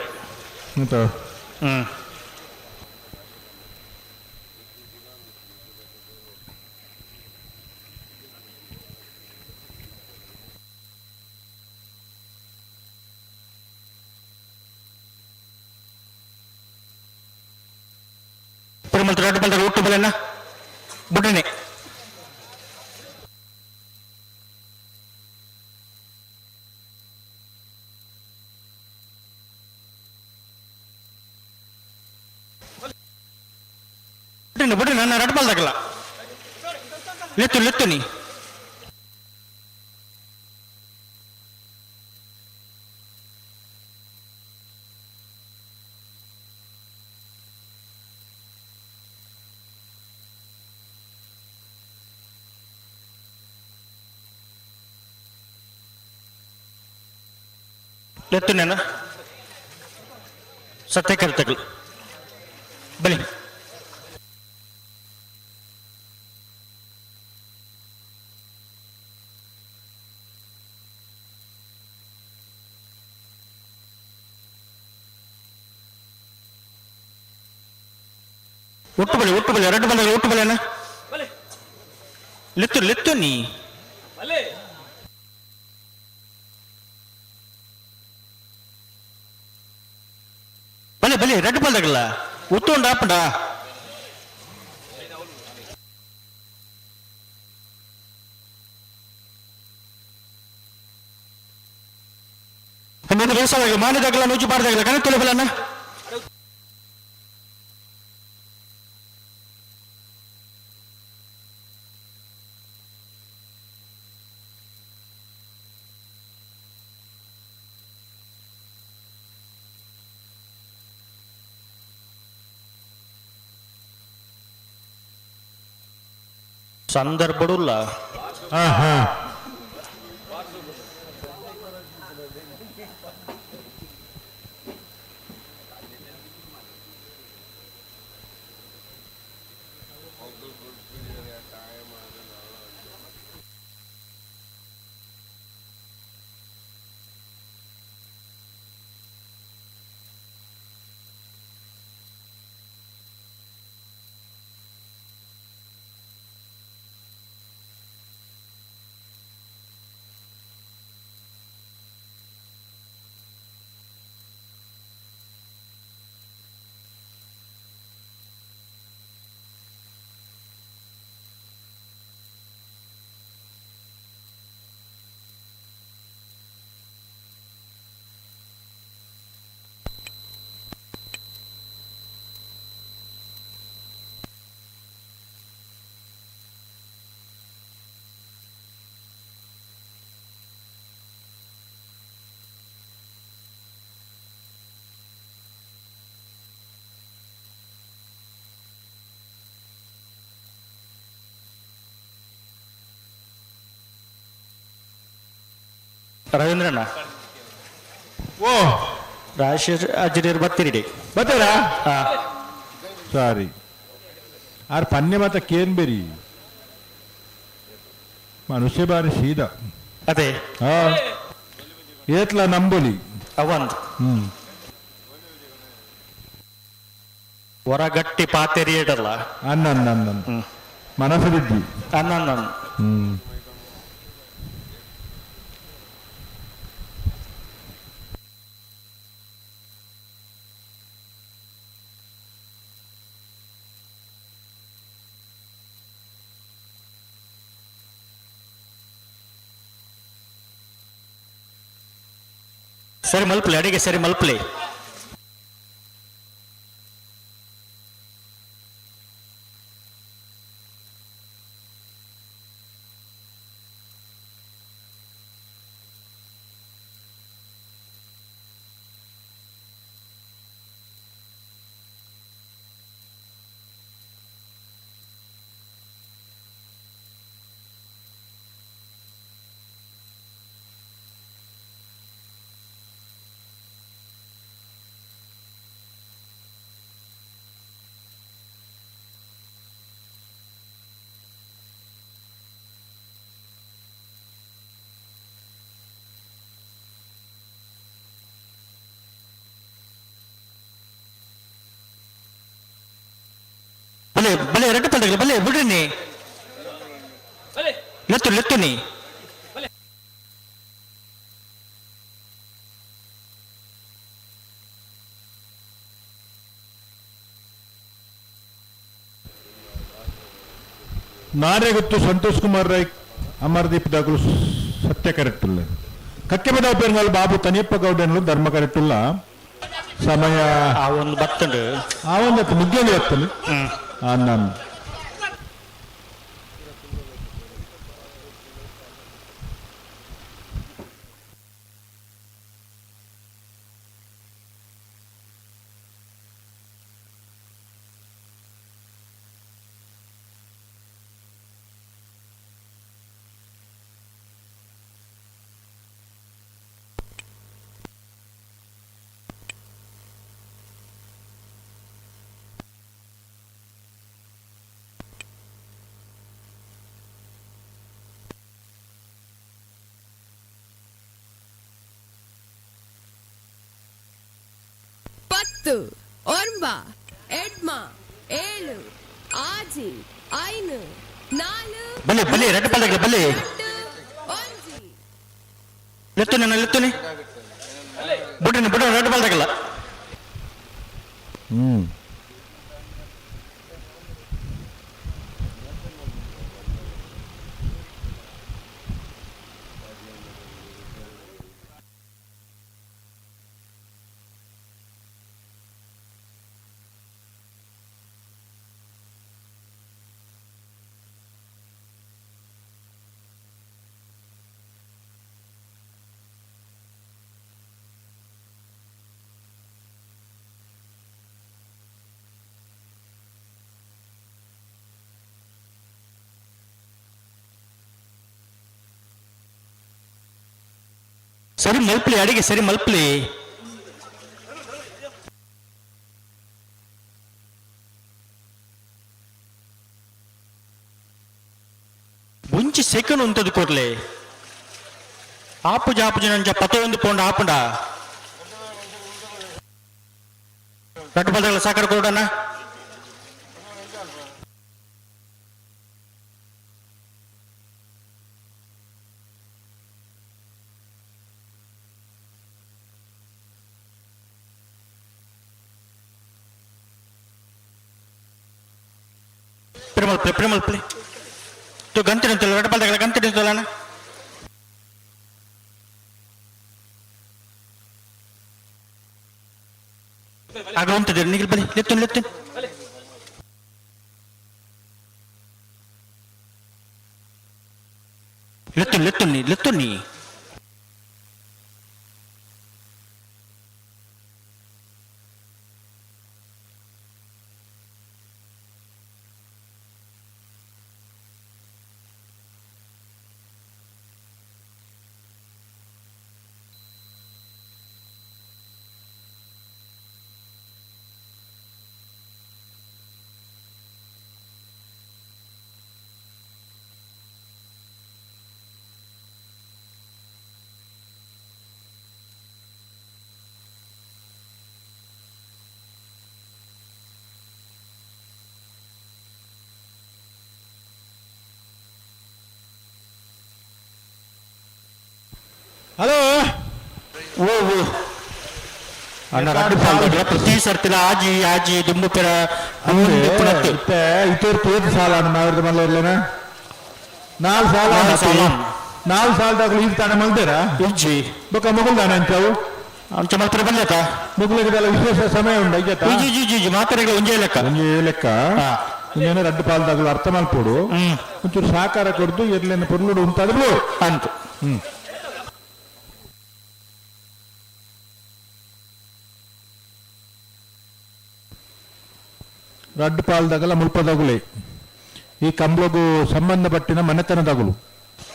S1: ಪಿರ ಮಲ್ತು ರಡ್ಡು ಪಾಲ್ದಾಗ ಒಟ್ಟು ಬಲೆನ ಬುಡ್ರನೆ. ಬುಡ್ರನೆ ಬುಡ್ರನೆ ನನ್ನ ರಡ್ಡು ಪಾಲ್ದಾಗಲ್ಲ ಲೆತ್ತು ಲೆತ್ತು ನೀ ಲೆತ್ತು ನಾನು ಸತ್ಯ ಕರ್ತಗಳು ಬಲಿ ಒಟ್ಟು ಬಲಿ ಒಟ್ಟು ಬಲಿ ಎರಡು ಬಂದಾಗ ಒಟ್ಟು ಬಲಿ ಅಣ್ಣ ಲೆತ್ತು ಲೆತ್ತು ನೀ ಬಲೆ ಬಲೆ ರೆಡ್ ಬಾಲ್ದಾಗಲ್ಲ ಒತ್ತು ಉಂಡ ಆಪಂಡ ಮಾನದಾಗಲ್ಲ ನೂಜು ಬಾರ್ದಾಗಲ್ಲ ಕಣ ತುಲೆ ಬಲಣ್ಣ. ಸಂದರ್ಭಡುಲ್ಲ. ರವೀಂದ್ರಣ್ಣ
S17: ಓ
S1: ರಾಜೇಶ್ ಅಜ್ಜಿಯರು ಬರ್ತೀರಿ.
S17: ಬರ್ತೀರಾ? ಸಾರಿ ಆರ್ ಪನ್ನೆ ಮಾತ ಕೇನ್ ಬೇರಿ ಮನುಷ್ಯ ಬಾರಿ ಸೀದಾ.
S1: ಅದೇ
S17: ಹಾ ಏತ್ಲ ನಂಬೊಲಿ
S1: ಅವಂದ್ ಹೊರಗಟ್ಟಿ ಪಾತೆರಿ ಇಡಲ್ಲ.
S17: ಅನ್ನ ಅನ್ನ ಅನ್ನ ಮನಸ್ಸು ಬಿದ್ದಿ
S1: ಅನ್ನ ಅನ್ನ. ಸರಿ ಮಲ್ಪಲೆ ಅಡಿಗೆ ಸರಿ ಮಲ್ಪಲೆ. ಬಲೆ ಬಲೆ ರಡ್ಡು ಪಲ್ದಗಲ ಬಲೆ ಬಿಡ್ರಿ ಲೆತ್ತು ಲೆತ್ತುನಿ.
S17: ನಾರೆಗುತ್ತು ಸಂತೋಷ್ ಕುಮಾರ್ ರೈ ಅಮರದೀಪ್ ದಾಗುಲು ಸತ್ಯ ಕರೆಕ್ಟುಲ್ಲ. ಕಕ್ಕೆಬದ ಪೇರ್ನಾಲ್ ಬಾಬು ತನಿಯಪ್ಪ ಗೌಡನಲು ಧರ್ಮ ಕರೆಕ್ಟುಲ್ಲ. ಸಮಯ
S1: ಆ ಒಂದು ಬತ್ತಂಡು
S17: ಆ ಒಂದು ಮುಗ್ಗೇಲಿ ಬತ್ತಲು ನಾನು.
S18: 10, 9, 8, 7, 6, 5, 4.
S1: ಬಲೆ ಬಲೆ ರಡ್ಡು ಪಲ್ದಗಲ ಬಲೆ ಲೆತ್ತುನಿ ಅಣ್ಣ ಲೆತ್ತುನಿ ಬುಡ್ರಿ ಬುಡ್ರಿ ರಡ್ಡು ಪಲ್ದಗಲ. ಸರಿ ಮಲ್ಪಲಿ ಅಡಿಗೆ ಸರಿ ಮಲ್ಪಲಿ. ಒಂಜಿ ಸೆಕೆಂಡ್ ಉಂತದು ಕೊರ್ಲೆ ಆಪುಜ ಆಪುಜ ನಂಜ ಪತ ಒಂದು ಪೋಂಡ ಆಪುಂಡ ರಡ್ಡು ಬಲ್ದಗಳ ಸಾಕಾರ ಕೊಡೋಣ. ಪ್ರೇಮಲ್ಪಲೆ ಪ್ರೇಮಲ್ಪಲೆ ತು ಗಂಟೆ ನಿಂತಲ್ಲ ರಡ್ಡು ಬಲ್ದಗಳ ಗಂಟೆ ನಿಂತಲ್ಲ. ಆಗ ಉಂಟದೆ ನಿಗಿಲ್ ಬಲಿ ಲೆತ್ತು ಲೆತ್ತು ಲೆತ್ತು ಲೆತ್ತುನಿ ಲೆತ್ತುನಿ.
S17: ಹಲೋ
S1: ಓ ಓ ಅಣ್ಣ ರಡ್ಡು ಪಾಲ್ದಗಳ ಪ್ರತಿ ಸರ್ತಿಲ ಆಜಿ ಆಜಿ ದುಂಬು ಪೆರ
S17: ಇತ್ತೆ ಇತ್ತೂರು ಏತ್ ಸಾಲ ನಾವಿರ್ದ ಮಲ್ಲ ಇರ್ಲೇನ ನಾಲ್ ಸಾಲ
S1: ನಾಲ್ ಸಾಲ.
S17: ನಾಲ್ ಸಾಲದಾಗಲು ಇದು ತಾನೆ ಮಲ್ದೇರ
S1: ಇಜ್ಜಿ
S17: ಬೊಕ್ಕ ಮುಗುಲ್ದಾನೆ ಅಂಚವು
S1: ಅಂಚ ಮಲ್ಪರೆ ಬಲ್ಲೇತ
S17: ಮುಗುಲಿಗೆಲ್ಲ ವಿಶೇಷ ಸಮಯ ಉಂಡು ಐಜತ
S1: ಇಜ್ಜಿ ಇಜ್ಜಿ ಇಜ್ಜಿ ಮಾತ್ರೆಗಳು ಒಂಜೇ ಲೆಕ್ಕ
S17: ಒಂಜೇ ಲೆಕ್ಕ. ಇನ್ನೇನು ರಡ್ಡು ಪಾಲ್ದಾಗಲು ಅರ್ಥ ಮಲ್ಪೋಡು ಒಂಚೂರು ಸಹಕಾರ ಕೊಡ್ದು ಎರ್ಲೇನ ಪೊರ್ಲುಡು ಉಂಟಾದ್ರು
S1: ಅಂತ.
S17: ರಡ್ಡು ಪಾಲ್ದಾಗಲ ಮುಲ್ಪದಾಗುಲೆ ಈ ಕಂಬ್ಳಗು ಸಂಬಂಧಪಟ್ಟಿನ ಮನೆತನದಾಗುಲು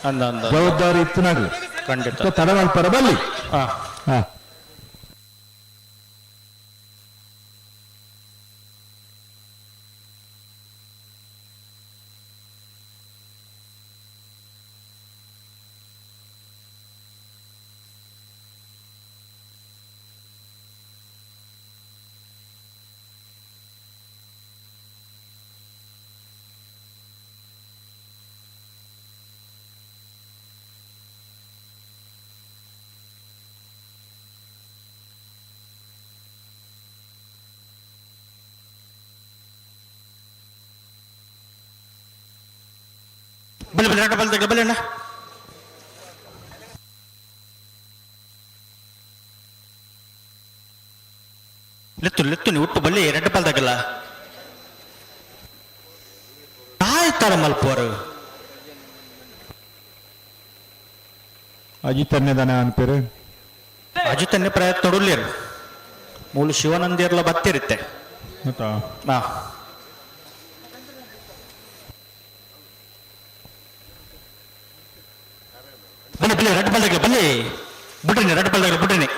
S1: ಅಂದ ಅಂದ
S17: ಜವಾಬ್ದಾರಿ ಇತ್ತನಾಗ್ಲಿ
S1: ಖಂಡಿತ
S17: ತಡ ಮಲ್ಪರ ಬಲ್ಲಿ.
S1: ಹಾ.
S17: ಹಾ.
S1: ಬಲ್ಲೆ ಬಲ್ಲೆ ರಡ್ಡ ಬಲ್ದಾಗ ಬಲ್ಲೆ ಅಣ್ಣ. ಲೆತ್ತು ಲೆತ್ತು ನೀವು ಒಟ್ಟು ಬಲ್ಲೆ ರಡ್ಡ ಬಲ್ದಾಗಲ್ಲ ಆಯ್ತಾರ ಮಲ್ಪುವರು.
S17: ಅಜಿತ್ ಅನ್ನದಾನ ಅನ್ಪೇರು.
S1: ಅಜಿತನ್ನೇ ಪ್ರಯತ್ನ ನೋಡಲಿರು ಮೂಲು ಶಿವನಂದಿರ್ಲ ಬತ್ತಿರುತ್ತೆ.
S17: ಮತ್ತಾ?
S1: ಹಾ. ಬನ್ನಿ ಬನ್ನಿ ರಡ್ಡ ಬಲ್ದಾಗ ಬನ್ನಿ, ಬಿಡ್ರಿ ರಡ್ಡ ಬಲ್ದಾಗ ಬಿಡ್ರಿ,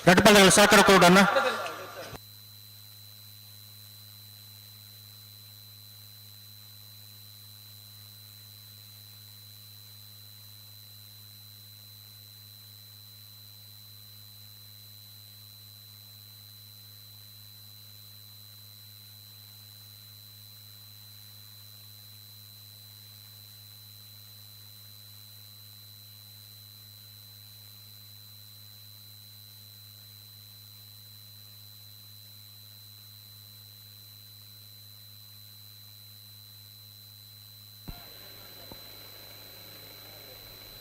S1: ರಡ್ಡ ಬಲ್ದಾಗ ಸಹಕಾರ ಕೊಡೋಣ.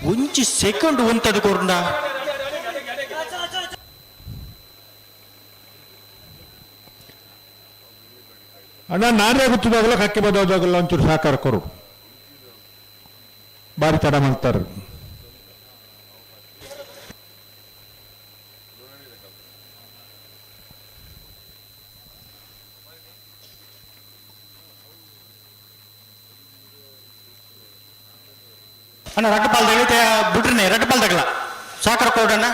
S1: ಒಂಜಿ ಸೆಕೆಂಡ್ ಉಂತದು ಕೊರ್ಂಡ.
S17: ಅಣ್ಣ ನಾನೇ ಗೊತ್ತಿದಾಗಲ ಕಕ್ಕೆ ಬದೋದಾಗಲ್ಲ ಒಂಚೂರು ಸಹಕಾರ ಕೊರು, ಬಾರಿ ತಡ ಮಾಡ್ತಾರೆ.
S1: ಅಣ್ಣ ರಡ್ಡ ಪಾಲ್ದಾಗ ಬಿಡ್ರಿ, ರಡ್ಡ ಪಾಲ್ದಾಗಲ್ಲ ಸಹಕಾರ ಕೊಡೋಣ.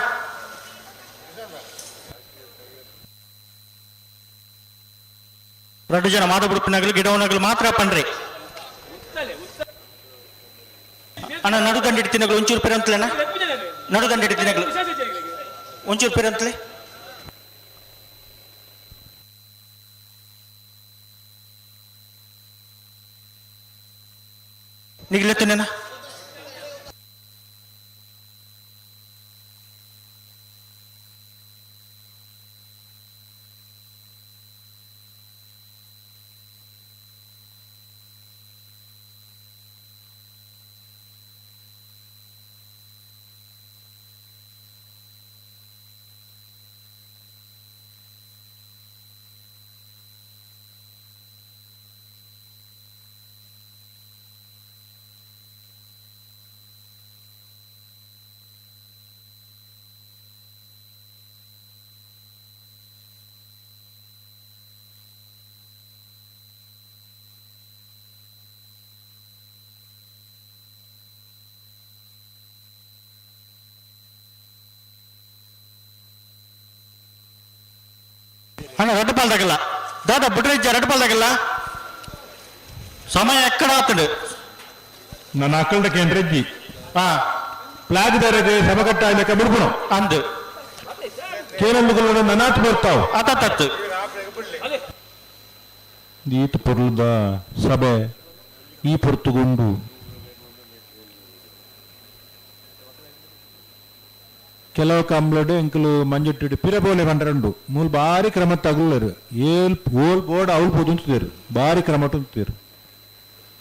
S1: ರಡ್ಡು ಜನ ಮಾದ ಬಿಡುಪಿನಾಗಲು ಗಿಡವನಾಗಲು ಮಾತ್ರ ಪನ್ರಿ. ಅಣ್ಣ ನಡು ದಂಡ ಇಡ್ತೀನಗಳು ಒಂಚೂರು ಪೇರಂತಲೆ ಅಣ್ಣ, ನಡು ದಂಡ ಇಡ್ತೀನಗಳು ಒಂಚೂರು ಪೇರಂತಲೆ. ನಿಗ್ಲೆತ್ತನೇನ ಅಣ್ಣ ರಡ್ಡು ಪಾಲ್ದಾಗಲ್ಲ ದಾದಾ ಬಿಡ್ರಿಜ್ಜ ರಡ್ಡು ಪಾಲ್ದಾಗಲ್ಲ ಸಮಯ ಎಕ್ಕಡ ಆತಡು.
S17: ನನ್ನ ಅಕ್ಕಲ್ದ ಕೇಂದ್ರಜ್ಜಿ ಪ್ಲಾಗ್ ಬೇರೆಗೆ ಸಮಗಟ್ಟ ಲೆಕ್ಕ ಬಿಡ್ಬುಣ
S1: ಅಂದು
S17: ಕೇರಳಗಳು ನನಾತ್ ಬರ್ತಾವ.
S1: ಅತತ್ತು.
S17: ಈತ ಪೊರ್ಲದ ಸಭೆ ಈ ಪೊರ್ತುಗುಂಡು ಕೆಲವು ಕಂಬ್ಲಡ್ ಎಂಕುಲು ಮಂಜುಟ್ಟಿಡು ಪಿರಬೋಲೆ ಬಂಡರಂಡು ಮೂಲು ಬಾರಿ ಕ್ರಮ ತಗುಲರು ಏಲ್ ಓಲ್ ಬೋರ್ಡ್ ಅವಳು ಪೊದುಂತುದೇರು ಬಾರಿ ಕ್ರಮ ತುಂತುದೇರು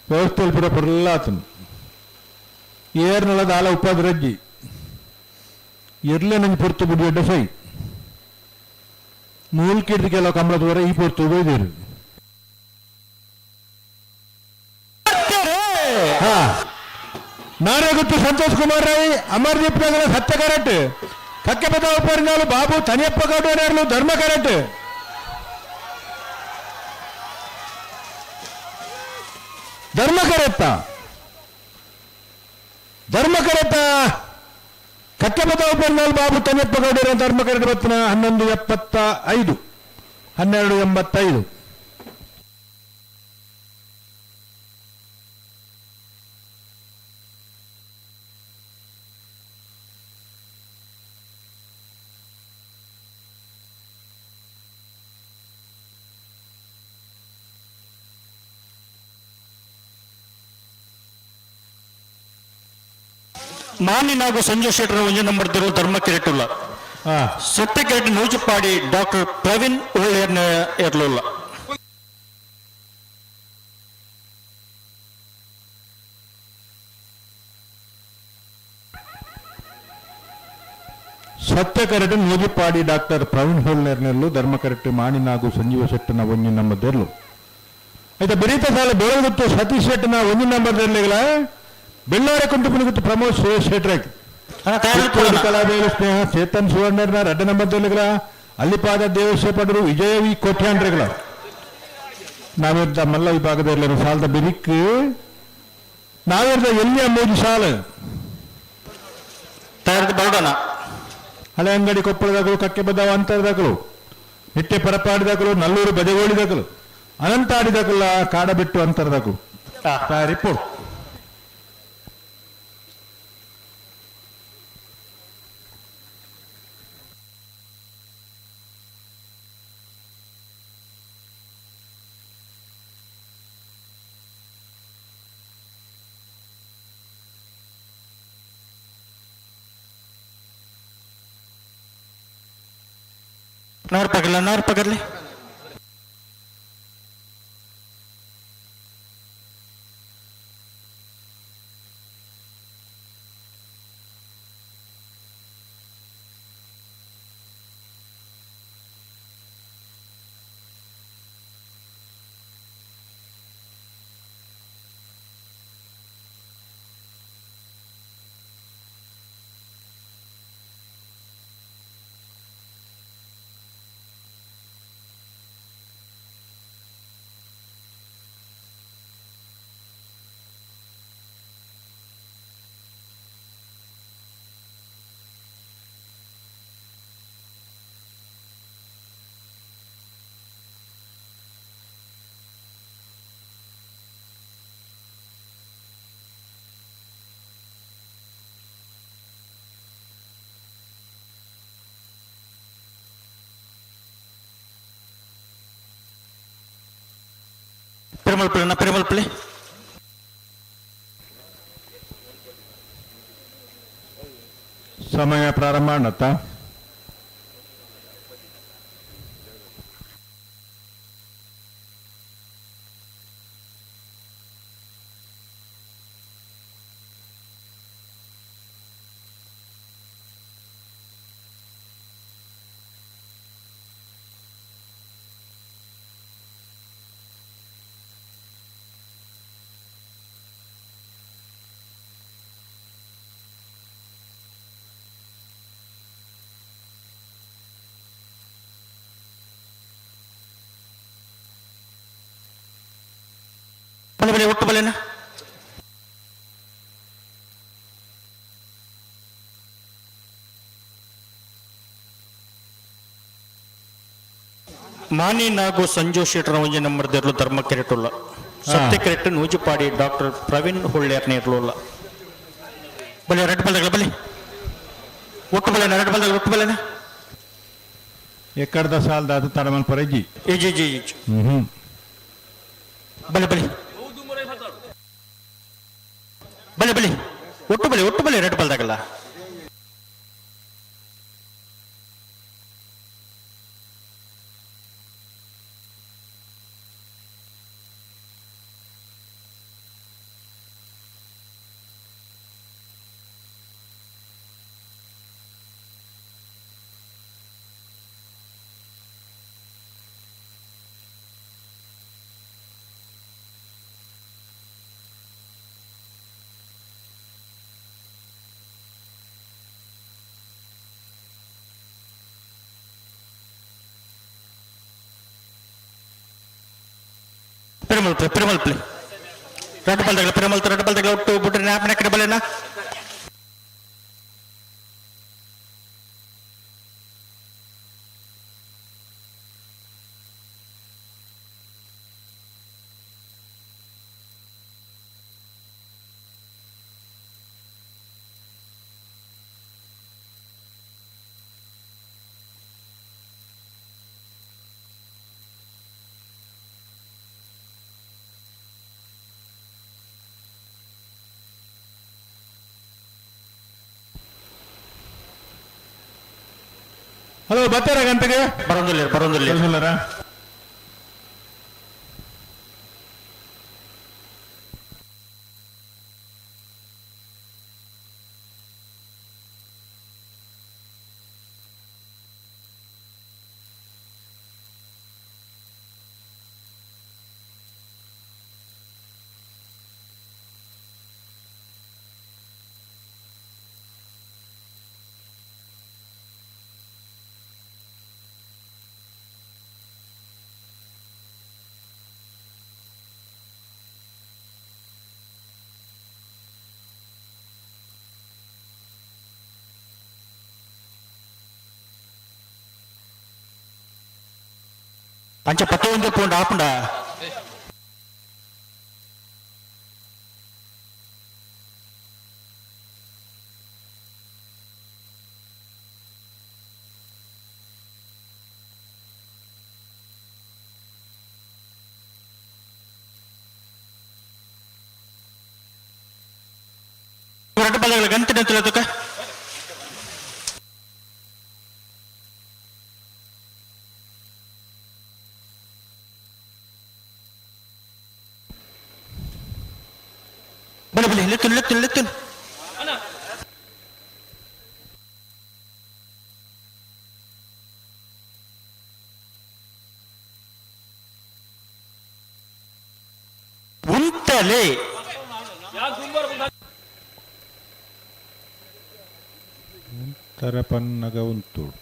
S17: ವ್ಯವಸ್ಥೆ ಪುರ ಪೊರ್ಲಾತನು ಏರ್ನಲ ದಾಲ ಉಪಾದ್ರಜ್ಜಿ ಎರ್ಲೆ ನಂಗೆ ಪೊರ್ತು ಬುಡಿ ಅಡ್ಡ ಸೈ ಮೂಲ್ಕಿಡ್ದು ಕೆಲವು ಕಂಬಳದ ವರೆ ಈ ಪೊರ್ತು ಬೈದೇರು. ಹಾ ನಾನೇ ಸಂತೋಷ್ ಕುಮಾರ್ ರಾಯ್ ಅಮರ್ದೀಪ್ ನಗರ ಸತ್ಯ ಕರೆಕ್ಟ್ ಕಕ್ಕೆ ಪದ ಬಾಬು ತನಿಯಪ್ಪ ಗೌಡರು ಧರ್ಮ ಕರೆಕ್ಟ್ ಧರ್ಮ ಕರೆತ್ತ ಧರ್ಮ ಕರೆತ್ತ ಕಕ್ಕೆ ಪದ ಬಾಬು ತನಿಯಪ್ಪ ಗೌಡರ ಧರ್ಮ ಕರೆಕ್ಟ್ ಬತ್ತಿನ 11:75 12:85.
S1: ಮಾನಿನಾಗು ಸಂಜಯ್ ಶೆಟ್ಟರ್ ಒಂಜಿ ನಂಬರ್ ದಿರು ಧರ್ಮ ಕಿರೆಟುಲ್ಲ ಸತ್ಯ ಕಿರೆಟ್ ನೂಜುಪಾಡಿ ಡಾಕ್ಟರ್ ಪ್ರವೀಣ್ ಉಳ್ಳೇರ್ನ ಎರ್ಲುಲ್ಲ.
S17: ಸತ್ಯ ಕರೆಟ್ ನೂಜಿಪಾಡಿ ಡಾಕ್ಟರ್ ಪ್ರವೀಣ್ ಹೋಲ್ನೇರ್ನೆಲ್ಲು ಧರ್ಮ ಕರೆಟ್ ಮಾಣಿನಾಗು ಸಂಜೀವ ಶೆಟ್ಟನ ಒಂಜಿ ನಂಬರ್ ದೆರ್ಲು. ಆಯ್ತಾ ಬೆರೀತ ಸಾಲ ಬೆಳಗುತ್ತು ಸತೀಶ್ ಶೆಟ್ಟನ ಒಂಜಿ ನಂಬರ್ ದೆರ್ಲಿಗಳ ಬೆಳ್ಳಾರೆ ಕುಂಟುಪುನ ಗುತ್ತು ಪ್ರಮೋದ್ ಸುರೇಶ್ ಶೆಟ್ರಾಕ್. ಕಲಾಬೇಲು ಸ್ನೇಹ ಚೇತನ್ ಸುವರ್ಣರ್ನ ರಡ್ಡ ನಂಬರ್ ದೆರ್ಲಿಗಳ ಅಲ್ಲಿಪಾದ ದೇವೇಶ ಪಡರು ವಿಜಯ ವಿ ಕೋಟ್ಯಾಂಡ್ರೆಗಳ. ನಾವಿರ್ದ ಮಲ್ಲ ವಿಭಾಗದಲ್ಲಿ ಸಾಲದ ಬಿರಿಕ್ ನಾವಿರ್ದ ಎಲ್ಲಿಯ ಮೂಜಿ ಸಾಲು
S1: ತಯಾರಿದ ಬರೋಣ.
S17: ಹಳೆ ಅಂಗಡಿ ಕೊಪ್ಪಳದಾಗಲು ಕಕ್ಕೆ ಬದ್ದಾವ ಅಂತರದಾಗಲು ನಿಟ್ಟೆ ಪರಪಾಡಿದಾಗಲು ನಲ್ಲೂರು ಬದೆಗೋಳಿದಾಗಲು ಅನಂತ ಆಡಿದಾಗಲ್ಲ ಕಾಡ ಬಿಟ್ಟು ಅಂತರದಾಗಲು ತಯಾರಿಪೋಡು.
S1: नार पकडला, नार पकडले. பெருமாள் பிள்ளை, பெருமாள் பிள்ளை.
S17: ಸಮಯ ಪ್ರಾರಂಭ ಅಣ್ಣತ್ತ.
S1: ಬಲೆ ಬಲೆ ಒಟ್ಟು ಬಲೆನ. ಮಾನಿ ನಾಗು ಸಂಜು ಶೆಟ್ಟರ ಒಂಜಿ ನಂಬರ್ ದೆರ್ಲು ಧರ್ಮ ಕೆರೆಟುಲ್ಲ. ಸತ್ಯ ಕೆರೆಟ್ ನೂಜುಪಾಡಿ ಡಾಕ್ಟರ್ ಪ್ರವೀಣ್ ಹುಳ್ಳ್ಯಾರ್ನ ಇರ್ಲುಲ್ಲ. ಬಲೆ ರೆಡ್ ಬಲ್ದಗಳ ಬಲೆ ಒಟ್ಟು ಬಲೆನ, ರೆಡ್ ಬಲ್ದಗಳ ಒಟ್ಟು ಬಲೆನ.
S17: ಎಕ್ಕಡ್ದ ಸಾಲದ ತಡಮಲ್ ಪರಜ್ಜಿ.
S1: ಇಜಿ ಜಿ ಇಜಿ. ಬಲೆ ಬಲೆ ಬಲೆ ಬಲೆ ಒಟ್ಟು ಬಲೆ, ಒಟ್ಟು ಬಲೆ ರೆಡ್ ಬಲ್ದಾಗಲ್ಲ. Perumal play, Perumal play. Red ಬಲ್ದಾಗಲ ಪೆರುಮಲ್, ರೆಡ್ ಬಲ್ದಾಗಲ ಒಟ್ಟು ಬುಡ್ರಿ ನ್ಯಾಪ್ ನೆಕ್ಕಡೆ ಬಲೆನ.
S17: ಹಲೋ ಬರ್ತಾರ ಗಂಟೆಗೆ?
S1: ಬರೋದಿಲ್ಲ, ಬರೋದಿಲ್ಲ.
S17: ಬರೋದಿಲ್ಲರಾ?
S1: ಅಂಚ ಪತ್ತೊಂದು ಪೋಂಡ ಆಪುಂಡ. ಎರಡು ಬಲಗಳ ಗಂಟಿನ ತುಳತಕ ಬಲೆ ಬಲೆ ಲೆತ್ತುನ್ ಲೆತ್ತುನ್ ಲೆತ್ತುನ್ ಉಂಟಲೆ
S17: ತರಪನ್ನಗ ಉಂತೋಡು.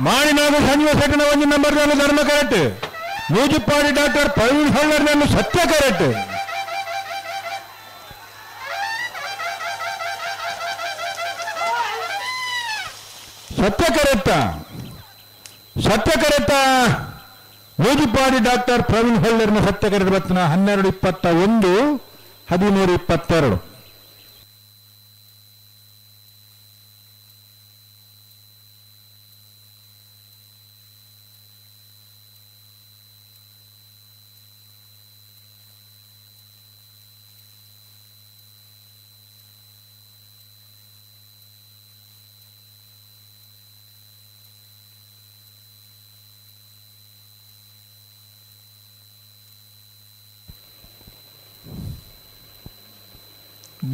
S17: ಮಾಡಿನಾಗ ಸಂಜೀವ ಸೆಟ್ಟನ ಒಂದು ನಂಬರ್ ಧರ್ಮ ಕರೆಕ್ಟ್. ನೂಜುಪ್ಪಾಡಿ ಡಾಕ್ಟರ್ ಪ್ರವೀಣ್ ಹೊಳ್ಳರ್ನನ್ನು ಸತ್ಯ ಕರೆಕ್ಟ್. ಸತ್ಯ ಕರೆಕ್ಟ, ಸತ್ಯ ಕರೆಕ್ಟ. ನೂಜುಪ್ಪಾಡಿ ಡಾಕ್ಟರ್ ಪ್ರವೀಣ್ ಹೊಳ್ಳರ್ನ ಸತ್ಯ ಕರೆಕ್ಟ್ ಬತ್ತನ 12:21 13:22.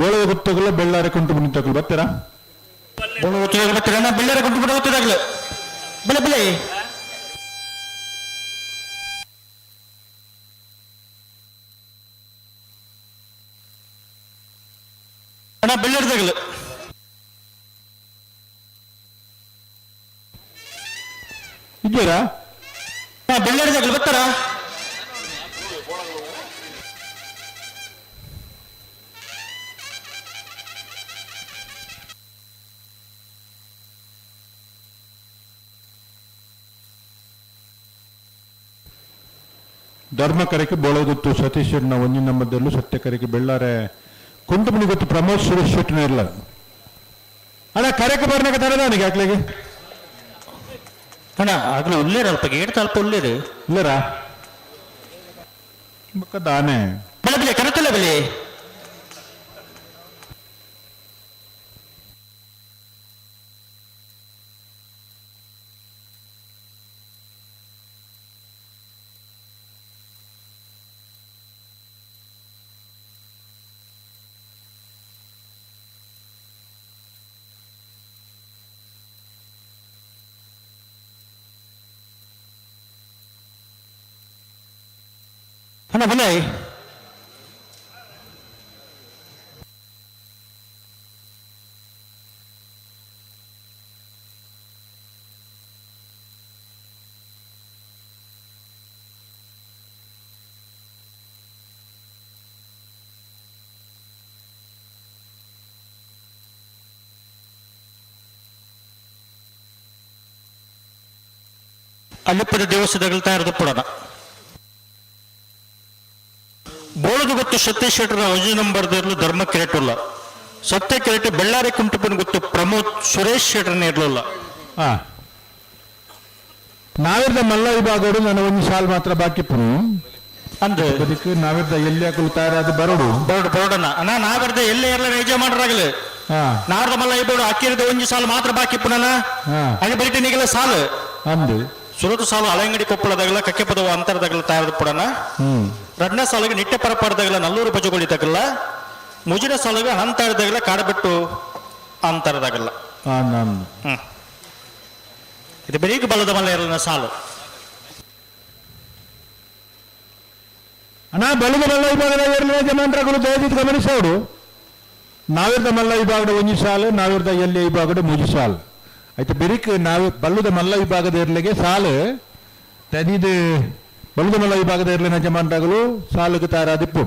S17: ಬೋಳದ ಗೊತ್ತುಗಳು ಬೆಳ್ಳಾರೆ ಕುಂಟು ಮುನಿತಗಳು ಬರ್ತೀರಾ?
S1: ಬರ್ತೀರಾ? ಬೆಳ್ಳಾರೆ ಕುಂಟು ಮುನಿ ಗೊತ್ತಿದಾಗಲು ಬೆಲೆ ಬೆಲೆ ಅಣ್ಣ ಬೆಳ್ಳಾರದಾಗಲು
S17: ಇದ್ದೀರಾ?
S1: ಬೆಳ್ಳಾರದಾಗಲು ಬರ್ತಾರಾ?
S17: ಧರ್ಮಕರಕ್ಕೆ ಬೋಳಗುತ್ತು ಸತೀಶ್ ಒಂಜಿನ ನಂಬರ್ದಲ್ಲೂ ಸತ್ಯಕರಕ್ಕೆ ಬೆಳ್ಳಾರೆ ಕುಂಟುಮನಿ ಗೊತ್ತು ಪ್ರಮೋದ್ ಸುರೇಶ್ ಶೆಟ್ಟಿನ ಇಲ್ಲ. ಅಣ್ಣ ಕರೆಕ್ ಬರ್ನಕ ತರದಾನಿಗೆ ಅಕ್ಲಿಗೆ
S1: ಅಣ್ಣ ಆಗ್ಲೂ ಉಳ್ಳೇರು ಅಲ್ಪ ಗೇಟ್ ತಲ್ಪ ಉಳ್ಳೇರು
S17: ಇಲ್ಲರಾ ದಾನೆ
S1: ಬೆಲೆ ಬೆಲೆ ಕರೆತಲ್ಲ ಬೆಲೆ ಅಣ್ಣ ಬನ್ನಿ. ಅಲ್ಲಿಪ್ಪದ ದೇವಸ್ಥಾನಗಳು ತಯಾರಿದ ಪುಡನ ಬೋಳದು ಗೊತ್ತು ಸತ್ಯ ಶೆಟ್ಟರ ಒಂಜಿ ನಂಬರ್ದಿರಲು ಧರ್ಮ ಕೆರೆಟುಲ್ಲ ಸತ್ಯ ಕೆರೆಟು ಬೆಳ್ಳಾರಿ ಕುಂಟುಪನ ಗೊತ್ತು ಪ್ರಮೋದ್ ಸುರೇಶ್ ಶೆಟ್ಟರ್ನ ಇರಲಿಲ್ಲ.
S17: ನಾವಿರ್ದ ಮಲ್ಲ ವಿಭಾಗಗಳು ನನ್ನ ಒಂದು ಸಾಲ್ ಮಾತ್ರ ಬಾಕಿ ಪುನು
S1: ಅಂದು
S17: ಅದಕ್ಕೆ ನಾವಿರ್ದ ಎಲ್ಲಿ ಹಾಕಲು ತಯಾರಾದ ಬರೋಡು
S1: ಬರೋಡು ಬರೋಡನ್ನ ಅಣ್ಣ ನಾವಿರ್ದ ಎಲ್ಲೇ ಇರಲ್ಲ ನಿಜ ಮಾಡ್ರಾಗಲಿ ನಾರ್ದ ಮಲ್ಲ ಇಬೋಡು ಅಕ್ಕಿರದ ಒಂಜಿ ಸಾಲು ಮಾತ್ರ ಬಾಕಿ ಪುನನ ಹಾಗೆ ಬರಿಟಿನಿಗೆಲ್ಲ ಸಾಲು
S17: ಅಂದು
S1: ಸುರತು ಸಾಲು ಹಳೆಂಗಡಿ ಕೊಪ್ಪಳದಾಗಲ ಕಕ್ಕೆಪದವ ಅಂತರದಾಗಲ ತಯಾರದ ಪುಡನ ರಡ್ನ ಸಾಲಿಗೆ ನಿಟ್ಟೆ ಪರಪಾಡದಾಗಲ ನಲ್ಲೂರು ಬಜಗೋಳಿ ತಗಲ್ಲ ಮುಜಿನ ಸಾಲಿಗೆ ಹಂತಾರದಾಗಲ ಕಾಡಬಿಟ್ಟು ಅಂತರದಾಗಲ್ಲ. ಇದು ಬೆಳಿಗ್ಗೆ ಬಲದ ಮಲ್ಲ ಇರಲಿನ ಸಾಲು
S17: ಅಣ್ಣ ಬಲದ ಬಲ್ಲ ವಿಭಾಗದ ಇರಲಿಲ್ಲ ಜಮಾನ್ರಗಳು ದಯವಿಟ್ಟು ಗಮನಿಸೋರು. ನಾವಿರ್ದ ಮಲ್ಲ ವಿಭಾಗದ ಒಂಜಿ ಸಾಲು, ನಾವಿರ್ದ ಎಲ್ಲಿ ವಿಭಾಗದ ಮೂಜಿ ಸಾಲು. ಆಯ್ತು, ಬಿರಿಕ್ ನಾವು ಬಲ್ಲುದ ಮಲ್ಲ ವಿಭಾಗದ ಇರ್ಲಿಗೆ ಸಾಲು ತದಿದು ಬಲ್ಲುದ ಮಲ್ಲ ವಿಭಾಗದ ಇರ್ಲಿನ ಜಮಾನ್ದಾಗಲು ಸಾಲುಗೆ ತಾರಾದಿಪ್ಪು.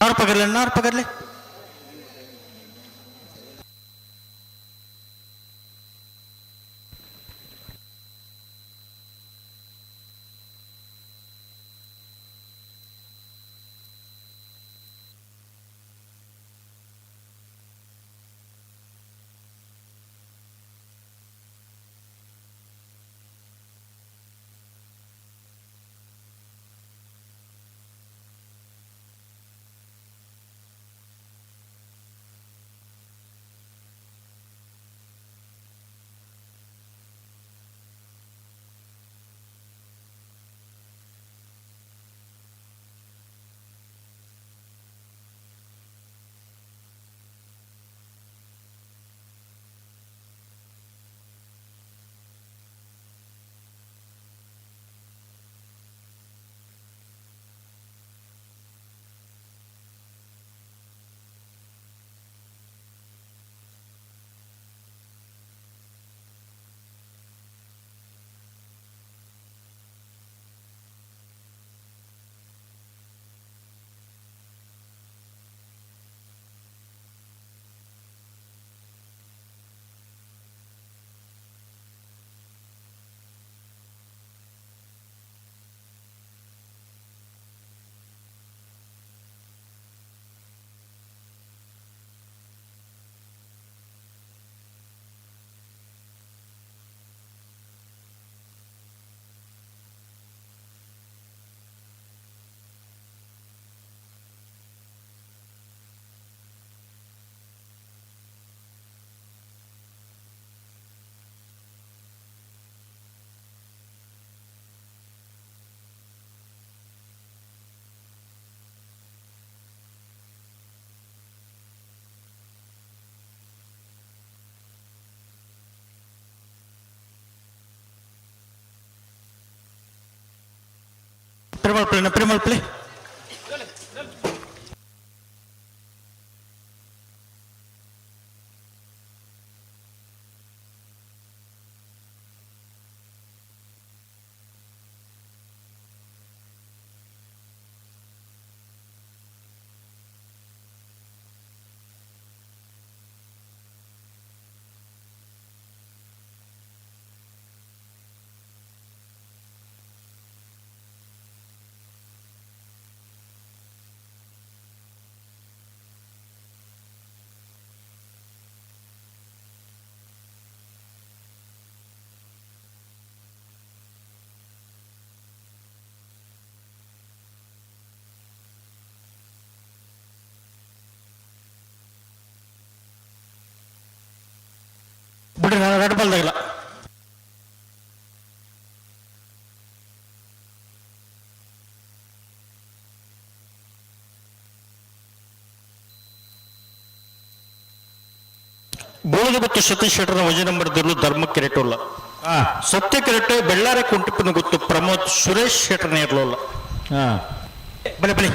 S3: और पकड़ ले ना, और पकड़ ले। Perumal Pillai. ಬಿಡ್ರಿ, ರೆಡ್ ಬಾಲ್ದಾಗಿಲ್ಲ. ಬೋಳದ ಗೊತ್ತು ಸತೀಶ್ ಶೆಟ್ಟರ್ನ ವಜೆ ನಂಬರ್ ದಿರ್ಲು ಧರ್ಮ ಕೆರೆಟುಲ್ಲ. ಸತ್ಯ ಕೆರೆಟು ಬೆಳ್ಳಾರೆ ಕುಂಟಿಪ್ಪನ ಗೊತ್ತು ಪ್ರಮೋದ್ ಸುರೇಶ್ ಶೆಟ್ಟರ್ನ ಇರ್ಲಲ್ಲ. ಬಲೆ ಬಲೆ.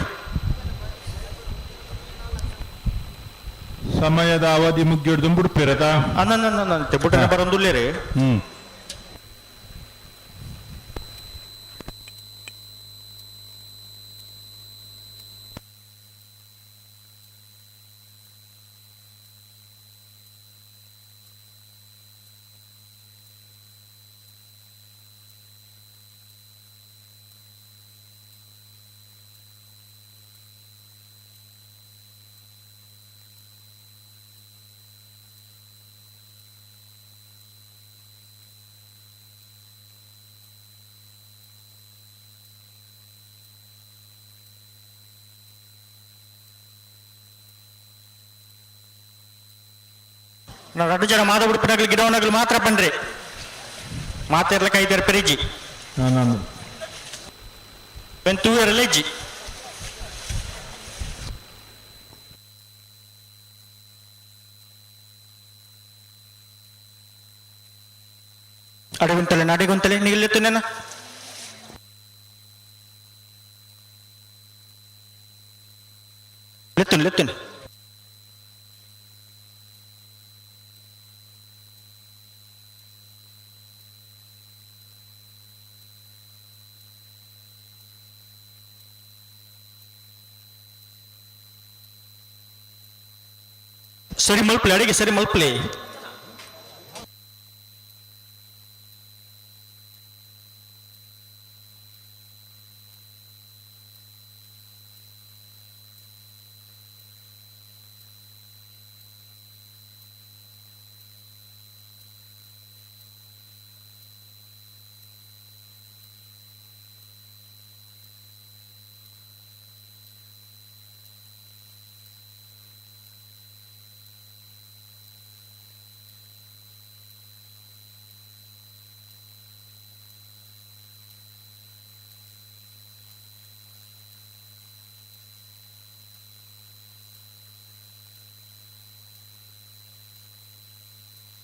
S17: ಸಮಯದ ಅವಧಿ ಮುಗ್ಗಿಡ್ದು ಬಿಡ್ಪಿರತ.
S3: ಬುಟ್ಟನ ಬರಂದುಲ್ಲೇರಿ.
S1: ರಡ್ಡು ಜನ ಮಾದ ಉಡುಪಿನಗಲು ಗಿಡವನಗಲು ಮಾತ್ರ ಪಂಡ್ರೆ ಮಾತೆರ್ಲ ಕೈದರ್ ಪೆರಿಜಿ.
S17: ನಾನು
S1: ತೂವೆರಲ್ಲ ಇಜ್ಜಿ. ಅಡಿಗುಂತಲೆ ಅಡಿಗುಂತಲೆ ನಿಲ್ಲೆತ್ತುನೇನ. ಲೆತ್ತುನ್ ಲೆತ್ತುನ್. ಸರಿ ಮಲ್ಪಲೆ, ಅಡಿಗೆ ಸರಿ ಮಲ್ಪಲೆ.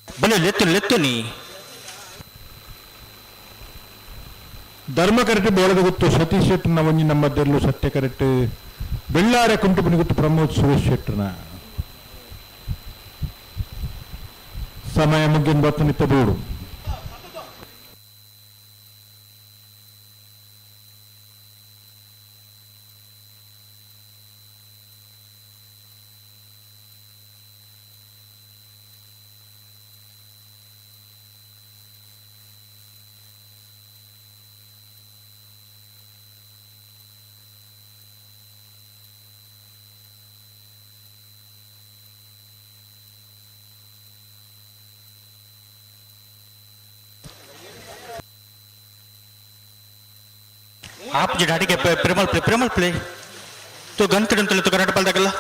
S1: ಬಲೆ ಲೆತ್ತು ಲೆತ್ತು ನೀ.
S17: ಧರ್ಮ ಕರೆಕ್ಟ್ ಬೋಳದ ಗೊತ್ತು ಸತೀಶ್ ಶೆಟ್ಟರ್ನ ಒಂಜಿ ನಮ್ಮ ದೆರ್ಲು ಸತ್ಯ ಕರೆಕ್ಟ್. ಬೆಳ್ಳಾರೆ ಕುಂಟುಪುನಿ ಗೊತ್ತು ಪ್ರಮೋದ್ ಸುರೇಶ್ ಶೆಟ್ಟರ್ನ. ಸಮಯ ಮುಗ್ಗಿನ ಬತ್ತು ನಿತ್ತ ಬೋಡು.
S1: ಆಪ್ ಜಿ ಅಡಿಗೆ ಪ್ರೇಮಲ್ ಪ್ಲೇ ಪ್ರೇಮಲ್ ಪ್ಲೇ ತು ಗಂತಿಡಂತಲೆ ತು ಕರ್ನಾಟಕ ಪಾಲ್ದಾಗಲ್ಲ.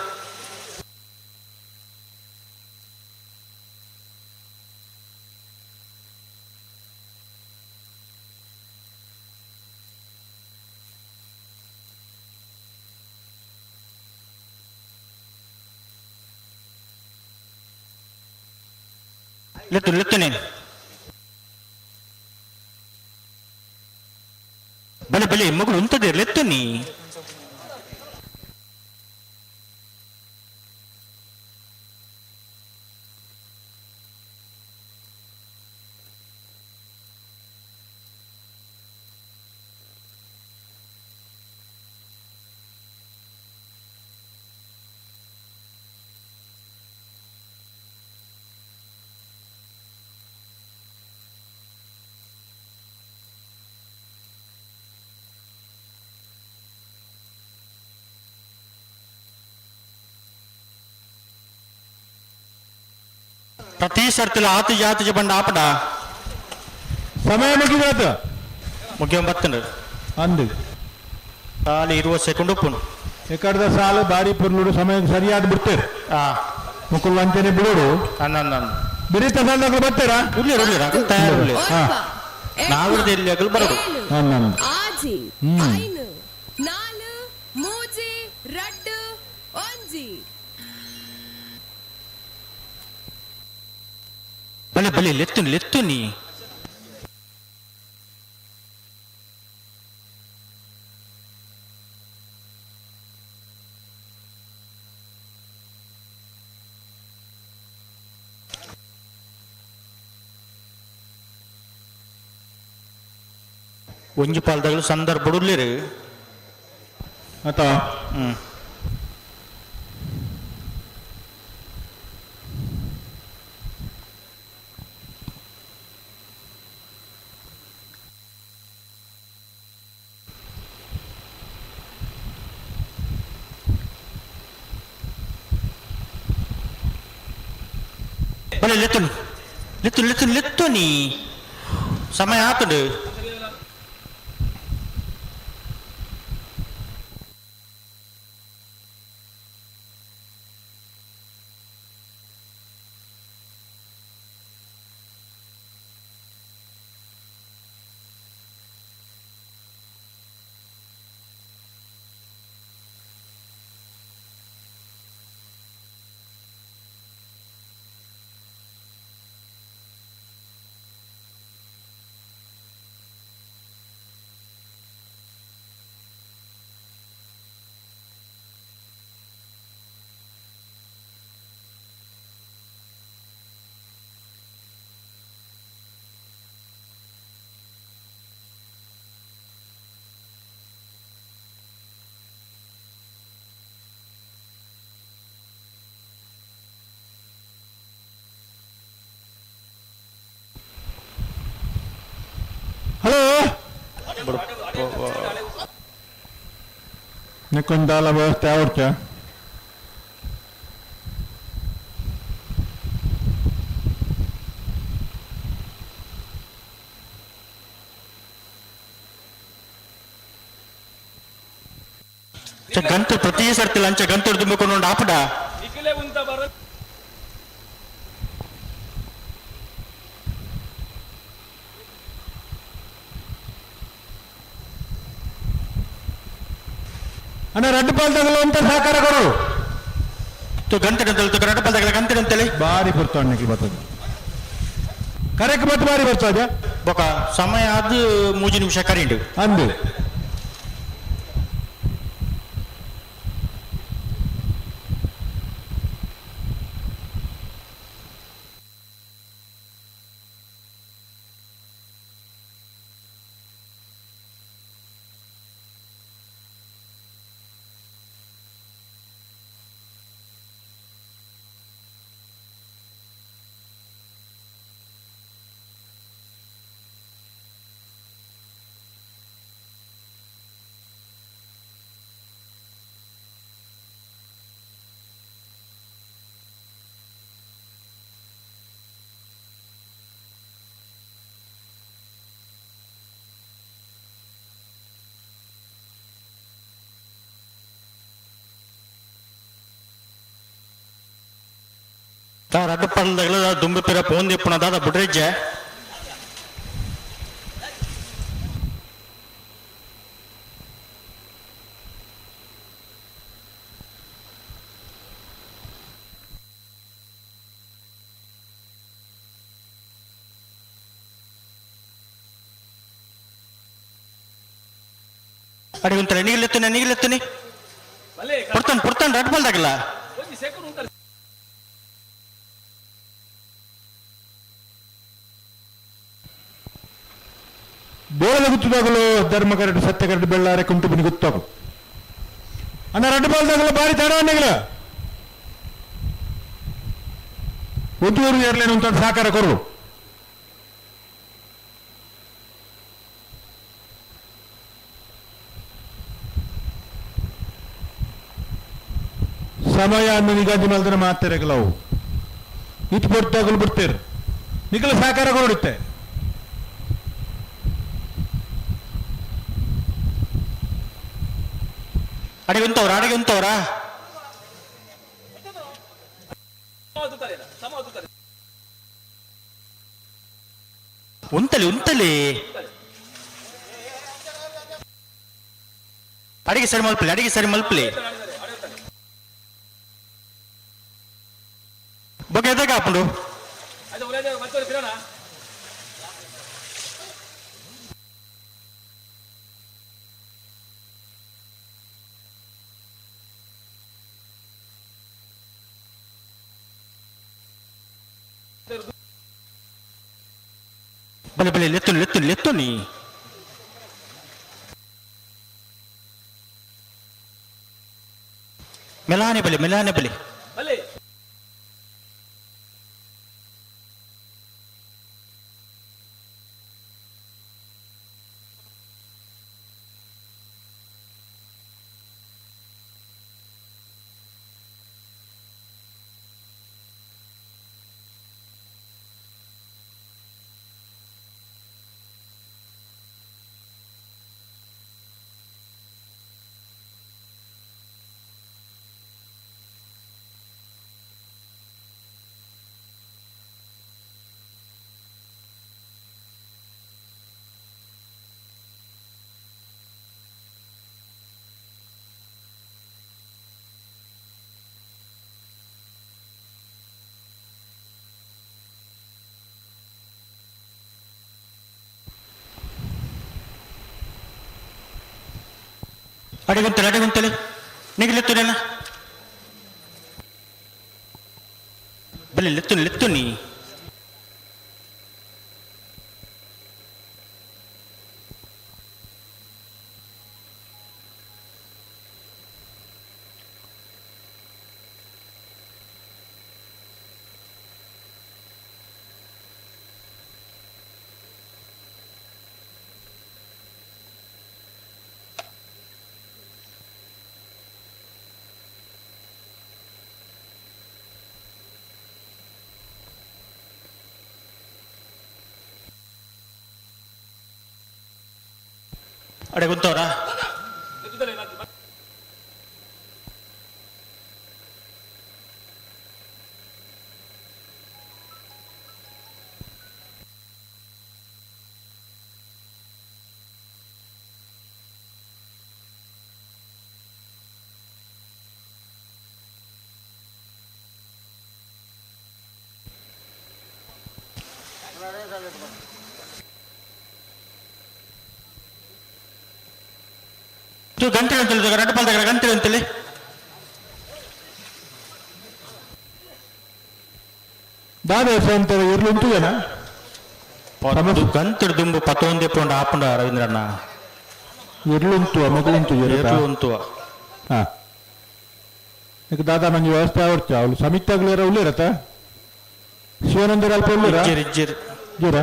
S1: ಲೆತ್ತು ಲೆತ್ತು ನೀನು. ಬಲೆ ಬಲೆ ಮಗಳು ಉಂತದೆ ಲೆತ್ತು ನೀ. ಪ್ರತಿ ಸರ್ತಿಲ ಆತು ಜಾತಿ ಬಂಡ ಆಪಡ.
S17: ಸಮಯ ಮುಗಿದಾತ.
S1: ಮುಗಿಯ ಬತ್ತಂಡು
S17: ಅಂದು
S1: ಸಾಲು 20 ಸೆಕೆಂಡ್ ಉಪ್ಪುನು.
S17: ಎಕಡ್ದ ಸಾಲು ಬಾರಿ ಪುರ್ಲುಡು ಸಮಯಕ್ಕೆ ಸರಿಯಾದ ಬಿಡ್ತೇವೆ. ಮುಕುಲ್ ಅಂಚನೆ ಬಿಡೋಡು.
S1: ಅಂದ ಅಂದ ಅಂದ.
S17: ಬಿರಿತ ಸಾಲದಾಗಲು ಬರ್ತೀರಾ?
S1: ಉಳ್ಳೇರು ಉಳ್ಳೇರು ಅಗಲ್ ತಯಾರು ಉಳ್ಳೇರು.
S17: ಹಾ.
S1: ನಾವರ್ದ ಎಲ್ಲಿ ಅಗಲ್ ಬರೋದು.
S17: ಅಂದ ಅಂದ.
S18: ಆಜಿ
S17: ಹ್ಮ್.
S18: ಐನು ನಾಲು ಮೂಜಿ ರಡ್ಡು ಒಂಜಿ.
S1: ಬಲೆ ಬಲೆ ಲೆತ್ತು ಲೆತ್ತು ನೀ. ಒಂಜಿ ಪಾಲ್ದಾಗಲು ಸಂದರ್ಭ ಉಳ್ಳೇರು.
S17: ಆತ.
S1: ಹ್ಮ್. ಬಲೆ ಲೆತ್ತು ಲೆತ್ತು ಲೆತ್ತು ಲೆತ್ತು ನೀ. ಸಮಯ ಆತುಂಡು.
S17: ನೆಕ್ಕೊಂದಾಲ ವ್ಯವಸ್ಥೆ ಆವಡ್ಚ.
S1: ಗಂತು ಪ್ರತಿ ಸರ್ತಿ ಲಂಚ ಗಂತು ತುಂಬಿಕೊಂಡು ಆಪಡ.
S17: ಅಣ್ಣ ರಡ್ಡು ಪಾಲ್ದಾಗಲು ಅಂತ ಸಹಕಾರ ಕೊಡು.
S1: ಗಂಟೆ ರಡ್ಡು ಪಾಲ್ದಾಗಲ ಗಂಟೆ ಅಂತೇಳಿ
S17: ಬಾರಿ ಬರ್ತಾವ ಅಣ್ಣಕ್ಕೆ ಬರ್ತದೆ ಕರೆಕ್ಟ್ ಮತ್ತೆ ಬಾರಿ ಬರ್ತದೆ.
S1: ಬೊಕ ಸಮಯ ಅದು 3 ನಿಮಿಷ ಕರೆಂಡು
S17: ಅಂದು
S1: ರಡ್ಡು ಪಲ್ದಗಳ ದುಂಬಿ ಪಿರ ಪೋಂದಿಪ್ಪುನ ದಾದ ಬುಡ್ರಿಜ್ಜೆ. ಅಡಿ ಉಂತಲೆ ನೀಗ್ಲೆತ್ತನೆ ನೀಗ್ಲೆತ್ತನೆ ಪುಡ್ತಾನೆ ಪುಡ್ತಾನೆ ರಡ್ಡು ಪಲ್ದಾಗಲ್ಲ.
S17: ಬೋಳದ ಗುತ್ತದಾಗಲು ಧರ್ಮ ಕರಡು ಸತ್ಯ ಕರಡು ಬೆಳ್ಳಾರೆ ಕುಂಟು ಬನಿ ಗುತ್ತಾಗು. ಅಣ್ಣ ರಡ್ಡು ಬಾಲ್ದಾಗಲ ಬಾರಿ ತಡ ಅಣ್ಣಗಳ ಒಂದೂರು ಏರ್ಲೇನು ಅಂತ ಸಹಕಾರ ಕೊರು. ಸಮಯ ಅನ್ನು ನಿಗಾಜಿ ಮಲ್ದನ ಮಾತೆರೆಗಲವು ಇತ್ತು ಬಿಡ್ತಾಗಲು ಬಿಡ್ತೀರಿ ನಿಗಲ ಸಹಕಾರ ಕೊಡುತ್ತೆ.
S1: ಅಡಿಗೆ ಉಂತವ್ರ ಅಡಿಗೆ ಉಂತವ್ರ ಉಂತಲಿ ಉಂತಲಿ ಅಡಿಗೆ ಸರಿ ಮಲ್ಪಲಿ ಅಡಿಗೆ ಸರಿ ಮಲ್ಪಲಿ ಬಗ್ಗೆ ಎದಾಗ ಹಾಪುಂಡು. ಬಲೆ ಬಲೆ ಲೆತ್ತು ಲೆತ್ತು ಲೆತ್ತು ನೀ ಮೆಲಾನೆ ಬಲೆ ಮೆಲಾನೆ ಬಲೆ ಅಡಿಗುಂತಲೆ ಅಡಿಗುಂತಲೆ ನಿಗಲೆತ್ತುನೇನ ಬಲೆ ಲೆತ್ತು ಲೆತ್ತು ನೀ ಅಡೆ ಗುಂತವ್ರಾ? ಗಂಟೆ ಅಂತೇಳಿ ರಡ್ಡು ಪಾಲ್ದಾಗ ಗಂಟೆ ಅಂತೇಳಿ.
S17: ದಾದ ಅಂತ ಇರ್ಲು ಉಂಟುದೇನಾ?
S1: ಗಂತಡು ದುಂಬು ಪತ್ತೊಂದೇ ಪೋಂಡ ಆಪುಂಡ ರವೀಂದ್ರಣ್ಣ.
S17: ಇರ್ಲುಂಟು ಮಗಳುಂಟು.
S1: ಎರ್ಲು ಉಂಟು.
S17: ಹಾ, ಈಗ ದಾದಾ ನಂಗೆ ವ್ಯವಸ್ಥೆ ಆವಡ್ಚ ಅವಳು ಸಮಿತಾಗ್ಲೇರ ಉಳ್ಳೇರತ ಶಿವಾನಂದರ ಅಲ್ಪ ಉಳ್ಳೇರ.
S1: ಇಜ್ಜೆರ್ ಇಜ್ಜೆರ್.
S17: ಜೀರ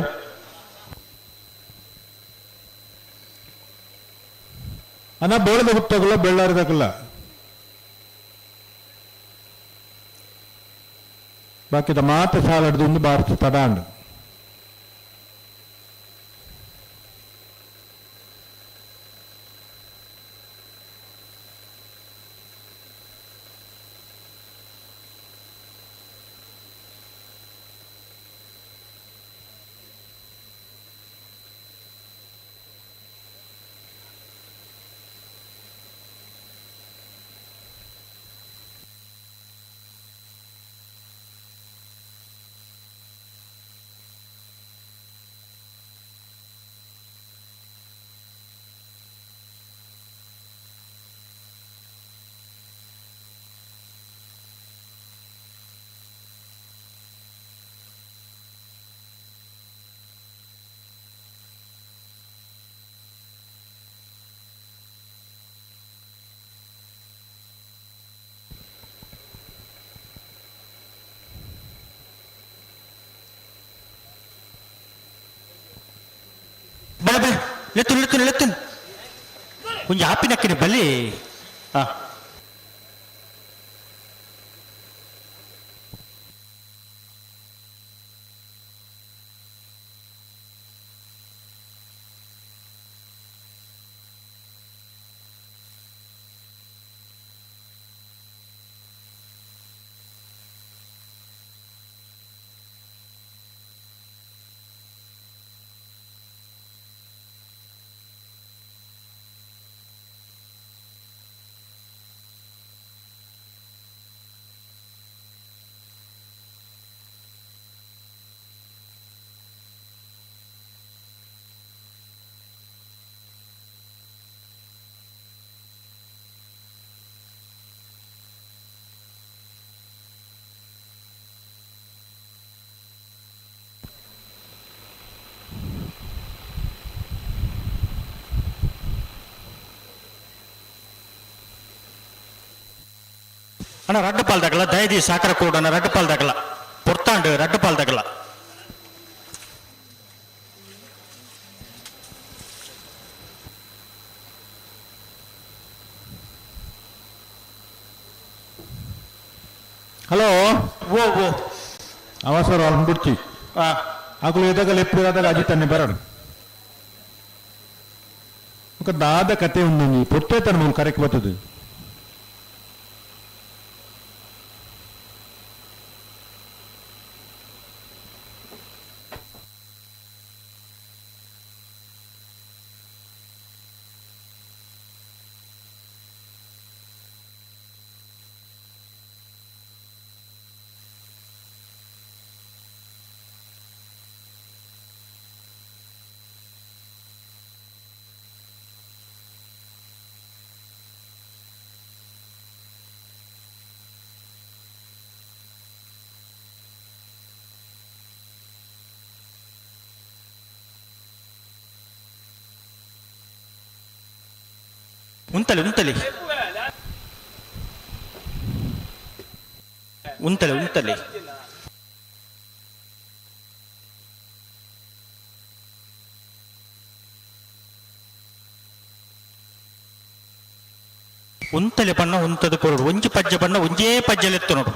S17: ಅಣ್ಣ ಬೋಳದ ಗುತ್ತಗುಲ್ಲ ಬೆಳ್ಳಾರದಾಗಲ್ಲ ಬಾಕಿದ ಮಾತ ಸಾಲಡ್ದು ಒಂದು ಭಾರತ ತಡಾಂಡು.
S1: ಬಲೆ ಬಲೆ ಲೆತ್ತುನ್ ಲೆತ್ತುನ್ ಲೆತ್ತುನ್ ಒಂಜಿ ಆಪಿನಕ್ಕಿನ ಬಲಿ. ಹಾ ಅಣ್ಣ ರಡ್ಡು ಪಾಲ್ದಾಗಲ್ಲ ದಯದಿ ಸಾಕರ ಕೂಡ ರಡ್ಡು ಪಾಲ್ದಾಗಲ್ಲ ಪೊರ್ತಾಂಡು ರಡ್ಡು ಪಾಲ್ದಾಗಲ್ಲ.
S17: ಹಲೋ.
S1: ಓ ಓ
S17: ಅವಸರ ಬಿಡ್ಚಿ ಅಕುಲು ಎದಾಗ ಲೆಪ್ಪು ಅಜಿತನ್ನೆ ಬರಡು ఒక ದಾದ ಕತೆ ಉಂದು ಪೊಟ್ಟೆ ತನ್ನ ಕರೆಕ್ಟ್ ಬರ್ತದೆ.
S1: ಉಂತಲೆ ಉಂತಲೆ ಉಂತಲೆ ಉಂತಲೆ. ಉಂತಲೆ ಬಣ್ಣ ಉಂತದ ಕೊರಡು ಒಂಜಿ ಪಜ್ಜೆ ಬಣ್ಣ ಒಂಜೇ ಪಜ್ಜೆಲೆತ್ತು ನೋಡು.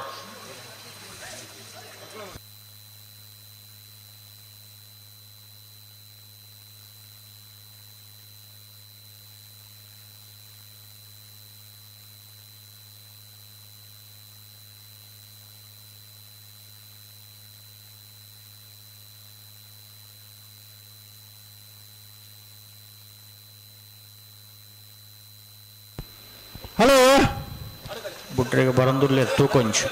S17: ಹಲೋ.
S1: ಬುಟ್ರೆಗೆ ಬರಂದುರ್ಲೆ ತೂಕೊಂಚು.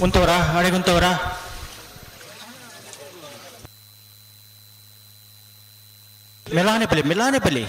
S1: ಉಂತವರಾ ಅಡೆಗುಂತವರಾ? ಮೆಲಾನೆ ಬಲಿ, ಮೆಲಾನೆ ಬಲಿ.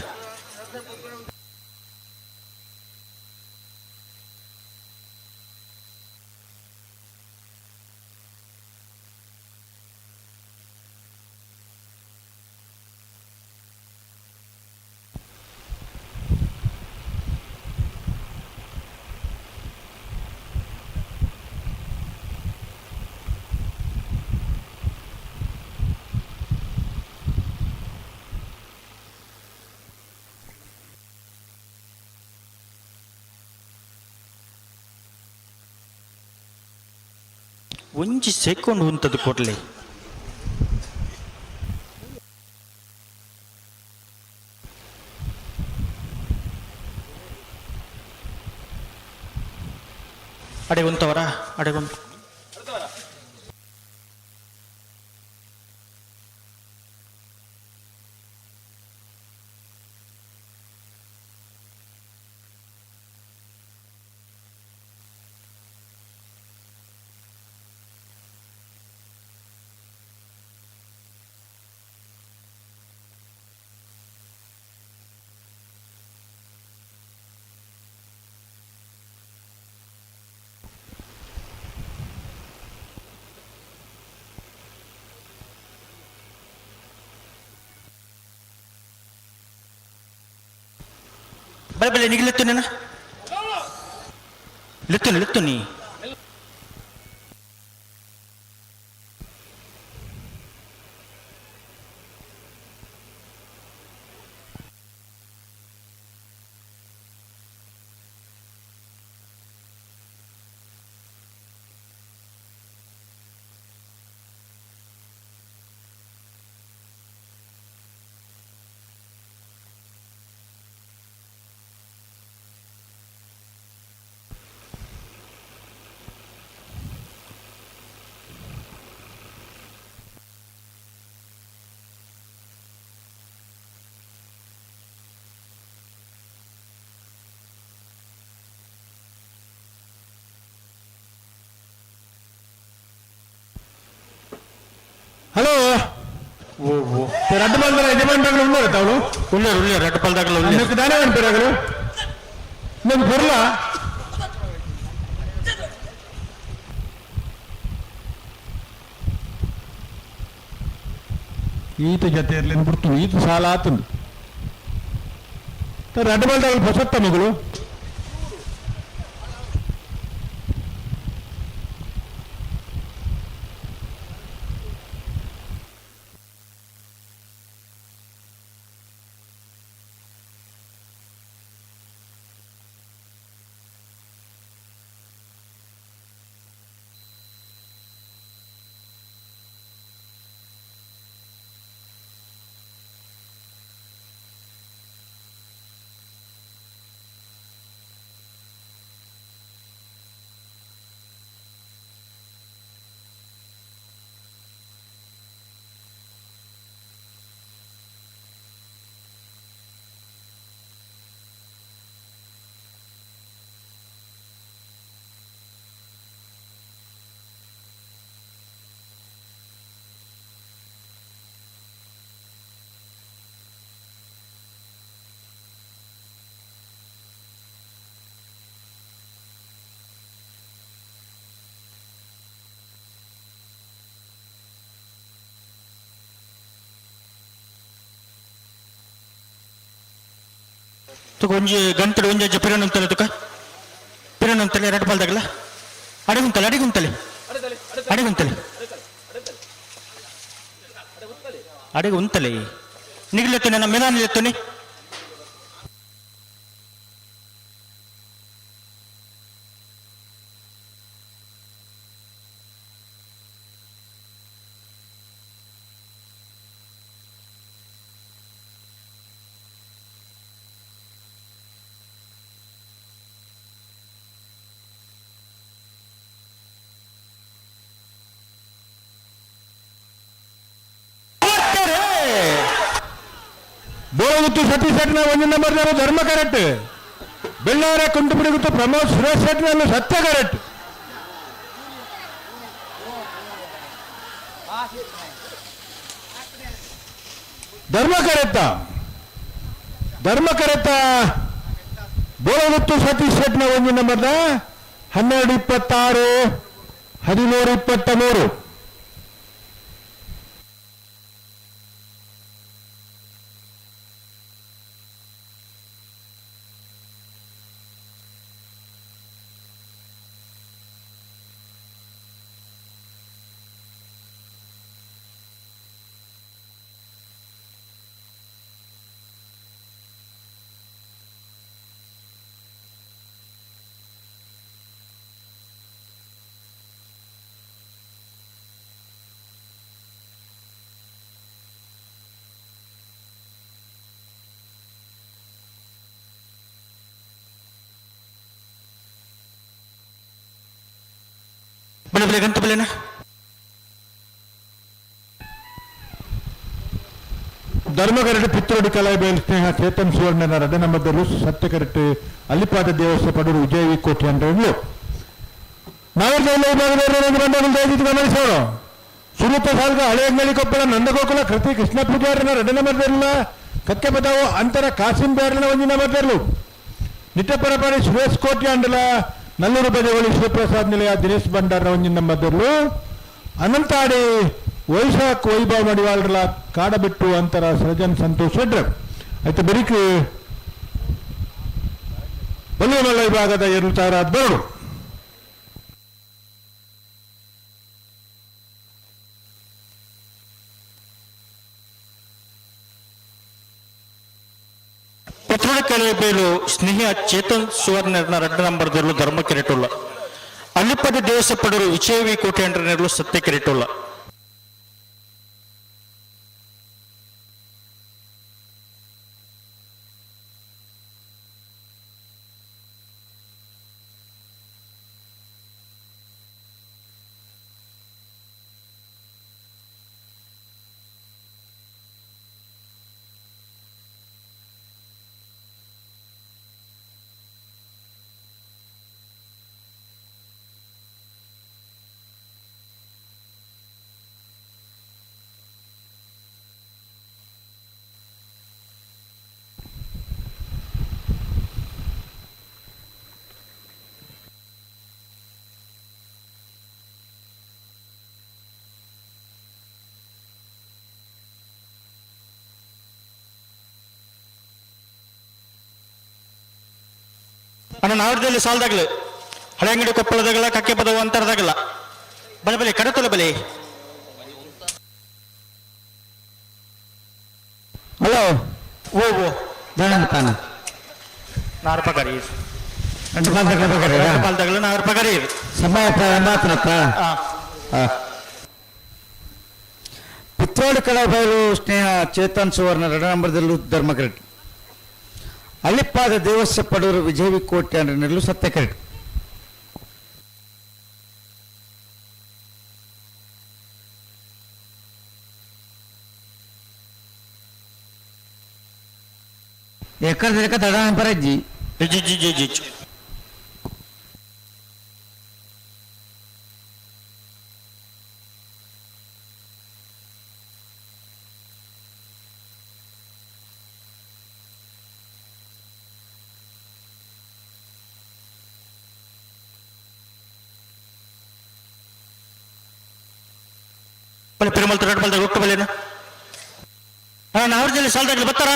S1: ಒಂಜಿ ಸೆಕೆಂಡ್ ಉಂತದು ಕೊರ್ಲೆ. ಅಡೆ ಉಂತವರಾ? ಅಡೆ ಉಂತ. ಬಲೆ ಬಲೆ ನಿಗಿಲೆತ್ತು ನನ್ನ ಲೆತ್ತುನಿ ಲೆತ್ತುನಿ.
S17: ಹಲೋ.
S1: ಓ ಓ
S17: ರಡ್ಡು ಬಾಲ್ದರ ಯಜಮಾನ್ರಾಗಲು ಉಳ್ಳಾರ ತಾವು?
S1: ಉಳ್ಳೇರು ಉಳ್ಳೇರು ರಡ್ಡು ಪಾಲ್ದಾಗಲು ಉಳ್ಳೇರು.
S17: ಅನ್ನಕ್ಕೆ ದಾನ ಅನ್ಪಿರಾಗಲು ನಮ್ಗೆ ಬರಲ್ಲ. ಈತ ಜೊತೆ ಇರಲಿ ಬಿಡ್ತು, ಈತ ಸಾಲ ಆತಂದು ರಡ್ಡು ಬಾಲ್ದಾಗ ಬಸತ್ತ ಮಗಳು.
S1: ತುಕ ಒಂಜಿ ಗಂಟೆ ಒಂಜಿ ಅಜ್ಜ ಪಿರನ್ ಅಂತಲೆ ತುಕ ಪಿರನ್ ಅಂತಲೆ ಎರಡು ಪಾಲ್ದಾಗಲ ಅಡಿಗುಂತಲೆ ಅಡಿಗುಂತಲೆ ಅಡಿಗುಂತಲೆ ಅಡಿಗೆ ಉಂತಲೆ ನಿಗ್ಲೆತ್ತನೆ ನಮ್ಮ ಮೆದಾನಿಲೆತ್ತನೆ.
S17: ಬೋಳಗುತ್ತು ಸತೀಶ್ ಶೆಟ್ಟಿನ ಒಂದು ನಂಬರ್ ಧರ್ಮ ಕರೆಕ್ಟ್. ಬೆಳ್ಳಾರ ಕುಂಟುಪಿಡಿಗುತ್ತು ಪ್ರಮೋದ್ ಸುರೇಶ್ ಶೆಟ್ಟಿನಲ್ಲಿ ಸತ್ಯ ಕರೆಕ್ಟ್. ಧರ್ಮ ಕರೆಕ್ಟ ಧರ್ಮ ಕರೆಕ್ಟ. ಬೋಳಗುತ್ತು ಸತೀಶ್ ಶೆಟ್ಟಿನ ಒಂದು ನಂಬರ್ನ 12:26 13:23.
S1: ಬಲೆ ಬಲೆ ಗಂಟು ಬಲೆನಾ.
S17: ಧರ್ಮಕರಟೆ ಪಿತ್ರೋಡಿ ಕಲಾಯಿಬೇಲ್ ಸ್ನೇಹ ಚೇತನ್ ಸುವರ್ಣನ ರಡ್ಡ ನಂಬರ್ದಲ್ಲೂ ಸತ್ಯಕರಟೆ ಅಲ್ಲಿಪಾದ ದೇವಸ್ಥಾನ ಪಡೂರು ವಿಜಯ ವಿ ಕೋಟಿ ಅಂತ ಹೇಳಿ ವಿಭಾಗದವರು ಗಮನಿಸೋಣ. ಸುರೂಪ ಸಾಲ್ಗ ಹಳೆಯಂಗಳಿ ಕೊಪ್ಪಳ ನಂದಗೋಕುಲ ಕೃತಿ ಕೃಷ್ಣ ಪೂಜಾರನ ರಡ್ಡ ನಂಬರ್ದಲ್ಲ ಕಕ್ಕೆ ಬದಾವು ಅಂತರ ಕಾಸಿಂ ಬ್ಯಾರನ ಒಂದು ನಂಬರ್ದಲ್ಲೂ ನಿಟ್ಟಪರಪಾಡಿ ಸುರೇಶ್ ಕೋಟಿ ಅಂಡಲ ನಲ್ಲೂರು ಬಜವಳಿ ಶಿವಪ್ರಸಾದ್ ನಿಲಯ ದಿನೇಶ್ ಭಂಡಾರ ಒಂಜಿನ ನಂಬರ್ದಲ್ಲೂ ಅನಂತಾಡಿ ವೈಶಾಖ್ ವೈಭವ ಮಡಿವಾಳರ ಕಾಡಬಿಟ್ಟು ಅಂತರ ಸೃಜನ್ ಸಂತೋಷ್ ಶೆಟ್ರ್ ಆಯ್ತು. ಬರೀಕ್ ಬಲ್ಲೂಮಲ್ಲ ವಿಭಾಗದ ಏರುತ್ತಾರ ಬರಡು.
S1: ಪತ್ರೋಡ ಸ್ನೇಹ ಚೇತನ್ ಸುವರ್ಣನ ರಡ್ಡ ನಂಬರ್ದಲ್ಲೂ ಧರ್ಮ ಕಿರೀಟುಲ್ಲ ಅಲ್ಲಿಪದ ದೇವಸ ಪಡರು ವಿಜಯ ವಿ ಕೋಟೆ ಅಂಡ್ರನೆರಲು ಸತ್ಯ ಕಿರೀಟುಲ್ಲ. ಅಣ್ಣ ನಾವರದಲ್ಲಿ ಸಾಲದಾಗ್ಲು ಹಳೆ ಅಂಗಡಿ ಕೊಪ್ಪಳದಾಗಲ್ಲ ಕಕ್ಕೆ ಪದವು ಅಂತರದಾಗಲ್ಲ ಬಲೆ ಬಲೆ ಕಡತಲ ಬಲೆ.
S8: ಹಲೋ
S1: ಓ ಓ
S8: ತಾನ
S1: ನಾರು ಪಗಾರಿ
S8: రెండు ಪಾಲ್ ತಗಲ
S1: ಎರಡು ಪಾಲ್ ತಗಲ ನಾರು ಪಗಾರಿ.
S8: ಸಮಯ ಮಾತನತ್ತ ಪಿತ್ರೋಡು ಕಡಬೈಲು ಸ್ನೇಹ ಚೇತನ್ ಸುವರ್ಣ ಎರಡು ನಂಬರ್ದಲ್ಲೂ ಧರ್ಮ ಕರೆಕ್ಟ್. ಅಲ್ಲಿಪ್ಪಾದ ದೇವಸ್ಯ ಪಡೂರು ವಿಜಯ ಕೋಟೆ ಅಂದ್ರೆ ನೆರಳು ಸತ್ಯ ಕರೆಕ್ಟ್. ಎಕ್ಕಡ ತಡ ಪರಜ್ಜಿ
S1: G G G G G. ಬಲೆ ಪೆರುಮಲ್ ತರಡ್ ಬಲ್ದಾಗ ಒಟ್ಟು ಬಲೆನ ಅಣ್ಣ ನಾವರದಲ್ಲಿ ಸಾಲದಾಗ್ಲಿ ಬರ್ತಾರ.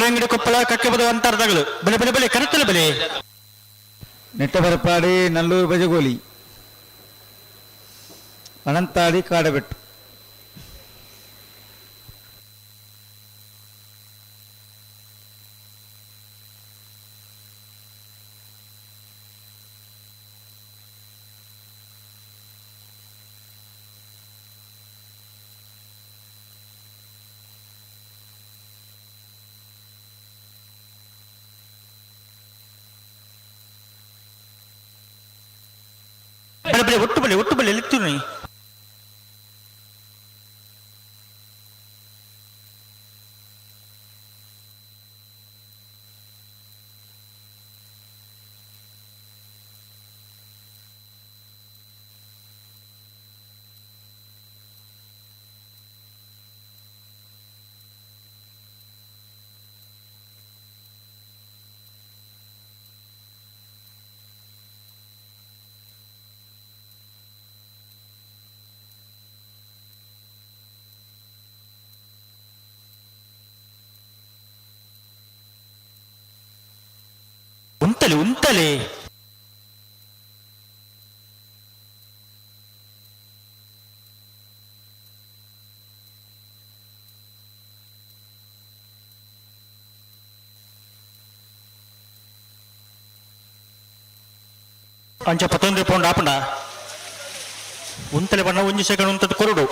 S1: Haleangadi Koppal ಕಕ್ಕೆಬದ ಅಂತರ್ದಗಳು ಬಲೆ ಬಲೆ ಬಲೆ ಕರೆತಲೆ ಬಲೆ.
S7: ನೆಟ್ಟಬರಪಾಡಿ ನಲ್ಲೂರು ಬಜಗೋಲಿ ಅನಂತಾಡಿ ಕಾಡಬೆಟ್ಟು.
S1: ಬಲೆ ಬಲೆ ಒಟ್ಟು ಬಲೆ ಒಟ್ಟು ಬಲೆ ಎತ್ತುನಿ. ಉಂತಲೆ ಉಂತಲೆ. ಅಂಚ ಪತ್ತೊಂದು ಪೌಂಡ್ ಆಪಂಡ ಉಂತಲೆ ಬಣ್ಣ ಒಂಜಿ ಸೆಕೆಂಡ್ ಉಂತದ ಕೊರಡು.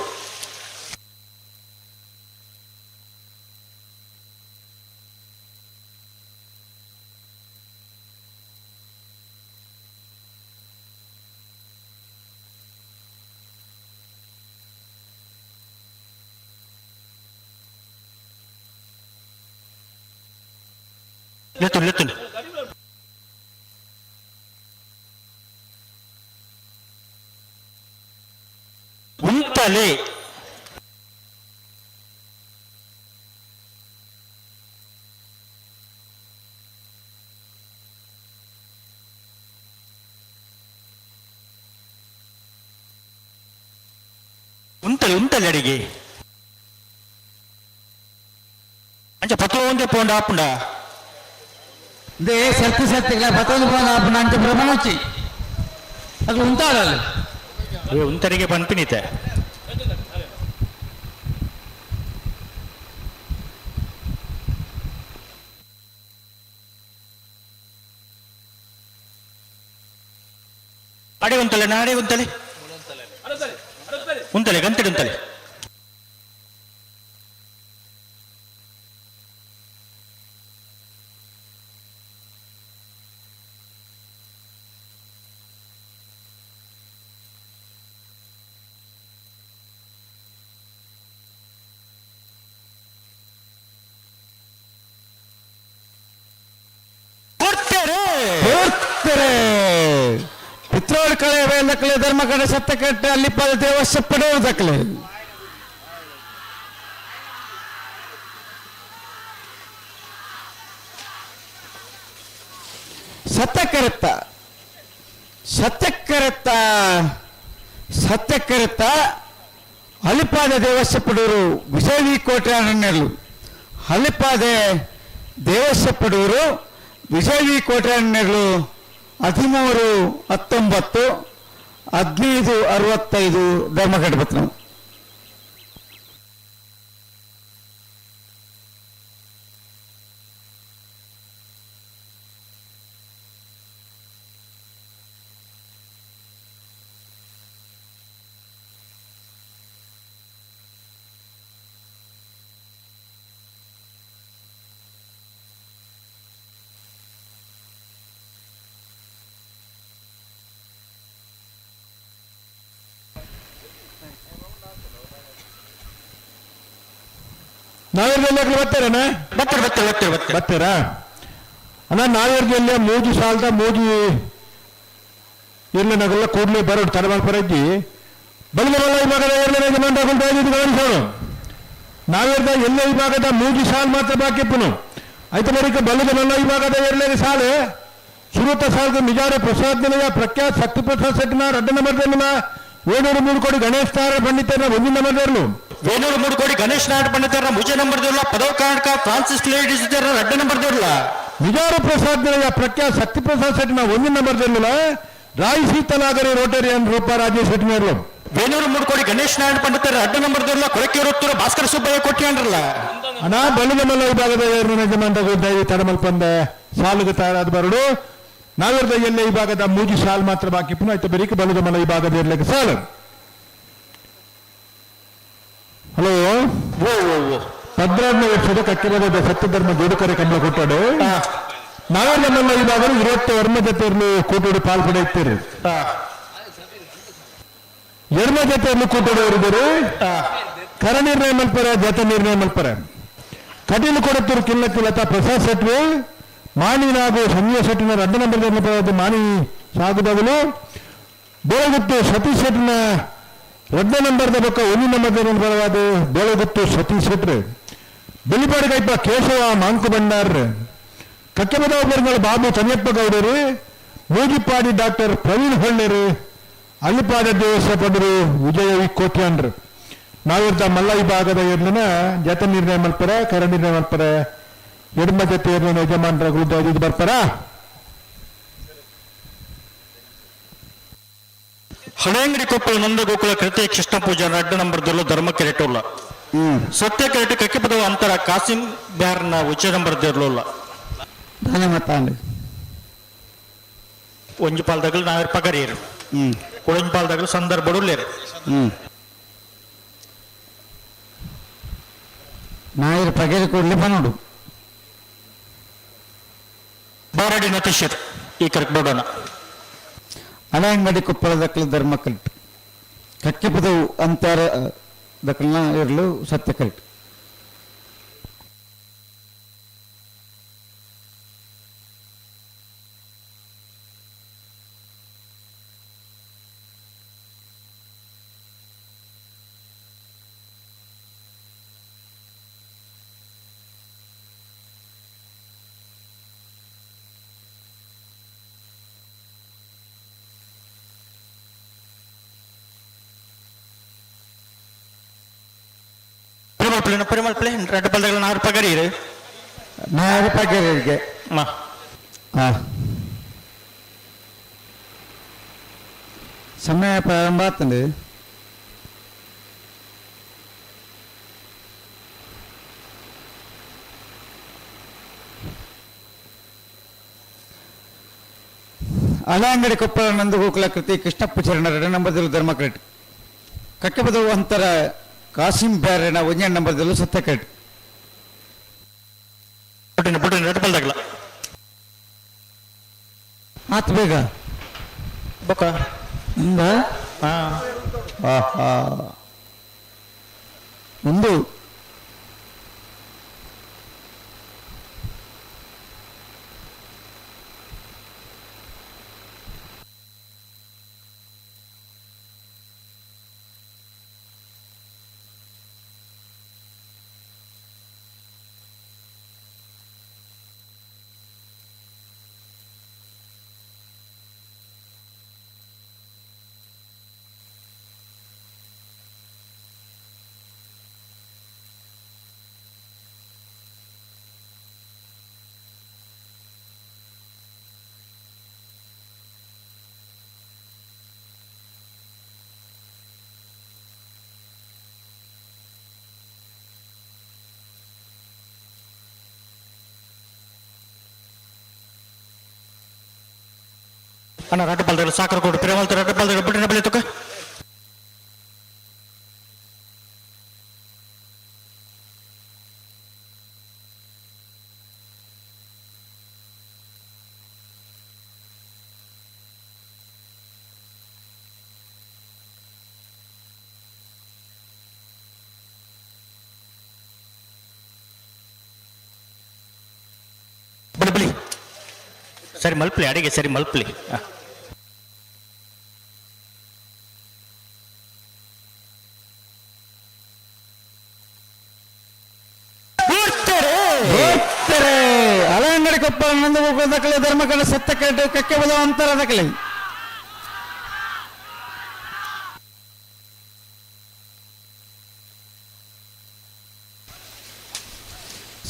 S1: ಲೆತ್ತುನು ಲೆತ್ತುನು. ಉಂತಲೆ ಉಂತಲೆ ಉಂತಲೆ ಅಡಿಗೆ ಅಂಚ ಪತ್ತೊಂದೇ ಪೌಂಡ್ ಆಪುಂಡ.
S8: They ಸರ್ತಿ ಸರ್ತಿಗಳ ಪತ್ತೊಂದು ಪೌಂಡ್ ಆಪುಂಡ ಅಂಚ ಪ್ರಮಾಣಿ ಅದು ಉಂತಾಡಲ್ಲ.
S1: ಉಂತರಿಗೆ ಪನ್ಪಿನಿತೆ. ಅಡೆ ಉಂತಲೆ ನಾಡೆ ಉಂತಲೆ ಉಂತಲೆ ಗಂತಡೆ ಉಂತಲೆ.
S8: ಪಿತ್ರೋಡ್ ಕಳೆ ವೇಲಕಲೆ ಧರ್ಮಕಡೆ ಸತ್ತಕಟ್ಟೆ ಅಲ್ಲಿ ಪದ ದೇವಸ್ವ ಪಡೆಯುವುದಕ್ಕಲೆ. ಸತ್ಯಕರೆತ್ತ ಸತ್ಯಕರೆತ್ತ ಸತ್ಯಕರೆತ್ತ ಹಲಿಪಾದ ದೇವಸ್ವ ಪಡೂರು ವಿಜಯ ಕೋಟೆ ಅರಣ್ಯರು. ಹಲಿಪಾದೆ ದೇವಸ್ವ ಪಡೂರು ವಿಜಯ ಕೋಟೆ ಅರಣ್ಯಗಳು 13 19 15 65 ಧರ್ಮಘಟಪತ್ನ.
S17: ನಾವೇರ್ದಲ್ಲಿ ಬರ್ತಾರೇನ?
S1: ಬರ್ತಾರೆ ಬರ್ತಾರೆ ಬರ್ತಾರೆ ಬರ್ತಾರೆ.
S17: ಬರ್ತಾರಾ ಅಣ್ಣ? ನಾವೇರ್ದಲ್ಲಿ ಮೂಜಿ ಸಾಲದ ಮೂಜಿ ಇರ್ಲೆನಗಲ್ಲ ಕೂಡಲೇ ಬರೋಡು ತಡಮಾಲ್ ಪರಜ್ಜಿ ಬಲಿಗಲ್ಲ ವಿಭಾಗದ ಎರಡನೇ ಗಮನಿಸೋಣ. ನಾವೇರ್ದ ಎಲ್ಲ ವಿಭಾಗದ ಮೂಜಿ ಸಾಲ್ ಮಾತ್ರ ಬಾಕಿ ಇಪ್ಪನು ಆಯ್ತು. ಬರೀಕ ಬಲಿಗ ಮಲ್ಲ ವಿಭಾಗದ ಎರಡನೇ ಸಾಲು ಸುರತ ಸಾಲ್ಗ ಮಿಜಾರು ಪ್ರಸಾದ್ ನಿಲಯ ಪ್ರಖ್ಯಾತ್ ಶಕ್ತಿ ಪ್ರಸಾದ್ ಸೆಟ್ನ ರಡ್ಡ ನಂಬರ್ 703 ಕೋಟಿ ಗಣೇಶ್ ತಾರ ಪಂಡಿತನ 1 ನಂಬರ್.
S1: ವೇಣೂರು ಮೂಡುಕೋಡಿ ಗಣೇಶ್ ನಾಯ್ಡು ಪಂಡಿತರ ಮುಜೆ ನಂಬರ್ ದೇವಲ್ಲ ಪದವ್ ಕರ್ನಾಟಕ ಫ್ರಾನ್ಸಿಸ್ ಲೇಡೀಸ್ ರಡ್ಡ ನಂಬರ್ ದೇವಲ್ಲ.
S17: ನಿಜಾರು ಪ್ರಸಾದ್ ನಿಲಯ ಪ್ರಖ್ಯಾತ್ ಸತ್ಯಪ್ರಸಾದ್ ಶೆಟ್ಟಿನ ಒಂದು ನಂಬರ್ ದೇವಲ್ಲ ರಾಯ್ ಸೀತಲಾಗರಿ ರೋಟರಿಯನ್ ರೂಪಾ ರಾಜೇಶ್ ಶೆಟ್ಟಿನವರು.
S1: ವೇಣೂರು ಮೂಡುಕೋಡಿ ಗಣೇಶ್ ನಾಯ್ಡು ಪಂಡಿತರ ರಡ್ಡ ನಂಬರ್ ದೇವಲ್ಲ ಕೊರಕೆಯೂರು ಭಾಸ್ಕರ ಸುಬ್ಬಯ್ಯ ಕೊಟ್ಟಿಯನ್ರಲ್ಲ.
S17: ಅಣ್ಣ ಬಲ್ಲದ ಮಲ್ಲ ವಿಭಾಗದ ಯಜಮಾನರ ತಡಮಲ್ಪಂದ ಸಾಲುಗೆ ತಯಾರಾದ ಬರಡು ನಾವಿರದ ಎಲ್ಲ ವಿಭಾಗದ ಮೂಜಿ ಸಾಲು ಮಾತ್ರ ಬಾಕಿ ಪುನಃ ಆಯ್ತು ಬೆರಿಕೆ ಬಲ್ಲದ ಮಲ್ಲ ವಿಭಾಗದ ಇರ್ಲಿಕ್ಕೆ ಸಾಲು. ಹಲೋ
S1: ಓ ಓ ಓ
S17: ಪದ್ರಾಡನೇ ವರ್ಷದ ಕಕ್ಕೆಬದ ಸತ್ಯಧರ್ಮ ಜೋಡುಕರೆ ಕಂಬಳ ಕೊಟ್ಟಾಡು ನಾವೇ ನಮ್ಮಲ್ಲ ವಿಭಾಗದ 20 ವರ್ಮ ಜೊತೆಯಲ್ಲಿ ಕೂಟೋಡಿ ಪಾಲ್ ಪಡೆಯುತ್ತೀರಿ. ಎರ್ಮ ಜೊತೆಯಲ್ಲಿ ಕೂಟೋಡಿ ಇರಿದರು ಕರ ನಿರ್ಣಯ ಮಲ್ಪರ ಜತ ನಿರ್ಣಯ ಮಲ್ಪರ ಕಟೀಲು ಕೊಡತ್ತೂರು ಕಿಲ್ಲಕ್ಕಿ ಲತಾ ಪ್ರಸಾದ್ ಶೆಟ್ರು ಮಾಣಿ ನಾಗು ಸಂಜಯ ಶೆಟ್ಟಿನ ರಡ್ಡ ನಂಬರ್ ಮಾಣಿ ಸಾಗುಬಗಲು ಬೋಳಗುತ್ತು ಸತೀಶ್ ಶೆಟ್ಟಿನ ರಡ್ಡ ನಂಬರ್ದ ಬೊಕ್ಕ ಒಂದು ನಂಬರ್ ಪರವಾದ ಬೋಳಗುತ್ತು ಸತೀಶ್ ಶೆಟ್ರು ಬೆಳಿಪಾಡಿ ಕೈಪ ಕೇಶವ ಮಾಂಕು ಭಂಡಾರ್ ಕಕ್ಕೆಬದಾವಪುರಗಳ ಬಾಬು ತನ್ಯಪ್ಪ ಗೌಡರು ಮೂಜಿಪಾಡಿ ಡಾಕ್ಟರ್ ಪ್ರವೀಣ್ ಹೊಳ್ಳೇರು ಅಳ್ಳಿಪಾಡ ದೇವಸ್ಥ ಪಡರು ವಿಜಯ ವಿ ಕೋಟ್ಯಾನ್ರು. ನಾವಿರ್ದ ಮಲ್ಲ ವಿಭಾಗದ ಎರ್ಲಿನ ಜತ ನಿರ್ಣಯ ಮಲ್ಪರ ಕರ ನಿರ್ಣಯ ಮಲ್ಪರ ಎಡ್ಮ ಜತೆ ಎರ್ಲಿನ ಯಜಮಾನರ ವಿರುದ್ಧ ಇದು ಬರ್ತಾರ.
S1: ಹಳೆಯಂಗಡಿ ಕೊಪ್ಪಳ ನಂದ ಗೋಕುಲ ಕೃತಿ ಕೃಷ್ಣ ಪೂಜಾ ರಡ್ಡ ನಂಬರ್ ದೊಲ್ಲ ಧರ್ಮ ಕೆರೆಟೋಲ್ಲ ಸತ್ಯ ಕೆರೆಟು ಕಕ್ಕಿಪದವ ಅಂತರ ಕಾಸಿಂ ಬ್ಯಾರ್ನ ಉಚ್ಚ ನಂಬರ್ ದೇರ್ಲೋಲ್ಲ.
S7: ಧನ್ಯವಾದ.
S1: ಒಂಜಿ ಪಾಲ್ದಾಗಲು ನಾವೇರ್ ಪಗರಿಯರು ಕುಳಂಜಿ ಪಾಲ್ದಾಗಲು ಸಂದರ್ಭ ಉಲ್ಲೇರು.
S7: ನಾಯರ್ ಪಗರಿ ಕೂಡಲೇ ಬನ್ನೋಡು
S1: ಬಾರಡಿ ನತೀಶರ್ ಈ ಕರೆಕ್ಟ್ ಬೋಡೋಣ.
S7: ಹಳೆಯಂಗಡಿ ಕೊಪ್ಪಳ ದಕ್ಕಲ ಧರ್ಮ ಕರೆಕ್ಟ್ ಕಕ್ಕೆಪದವು ಅಂತರ ದಕ್ಕಲ್ನ ಇರಲು ಸತ್ಯ ಕರೆಕ್ಟ್.
S1: ಪ್ಲೇನ್ ಪರಿಮಳ ಪ್ಲೇನ್ ரெண்டு பல்தகள் நாலு பகரீரு
S7: ನಾಯರ್ ಪಗರಿಗೆ ಸಮಯ ಪ್ರಾರಂಭ ಆಗ್ತದೆ. ಹಳೆಯಂಗಡಿ ಕೊಪ್ಪಳ ನಂದಗೋಕುಲ ಕೃತಿ ಕೃಷ್ಣಪ್ಪ ಚರಣ ಎರಡು ನಂಬರ್ದಲ್ಲಿ ಧರ್ಮ ಕರೆಕ್ಟ್ ಕಕ್ಕೆಬದವು ಅಂತರ ಕಾಸಿಂ ಬ್ಯಾರೆನ ಒಂದೇ ನಂಬರ್ದಲ್ಲೂ ಸತ್ಯ ಕರೆಕ್ಟ್.
S1: ಪುಟ್ಟಿನ ಪುಟ್ಟಿನ ರೆಡ್ ಪಲ್ದಾಗಲ
S7: ಆತ್ ಬೇಗ
S1: ಬೊಕ್ಕ
S7: ಇಂದ ಆಹಾ ಒಂದು
S1: ಅಣ್ಣ ರಡ್ಡ ಪಲ್ದಗಳು ಸಾಕರ ಕೊಡು ಪ್ರೇಮಲ್ತ ರಡ್ಡ ಪಲ್ದಗಳು ಬಿಟ್ಟಿನ ಬೆಳೆ ತುಕ ಬಿಡಿ ಬಿಡಿ ಸರಿ ಮಲ್ಪ್ಲಿ ಅಡಿಗೆ ಸರಿ ಮಲ್ಪ್ಲಿ.
S7: ಹಳೆಯಂಗಡಿ ಕೊಪ್ಪಳ ನಂದಗೋಕುಲ ದಕ್ಕಲೆ ಧರ್ಮಕಂಡ ಸತ್ಯ ಕರೆಕ್ಟ್ ಕಕ್ಕೆಬದ ಅಂತರ ದಕ್ಕಲೆ.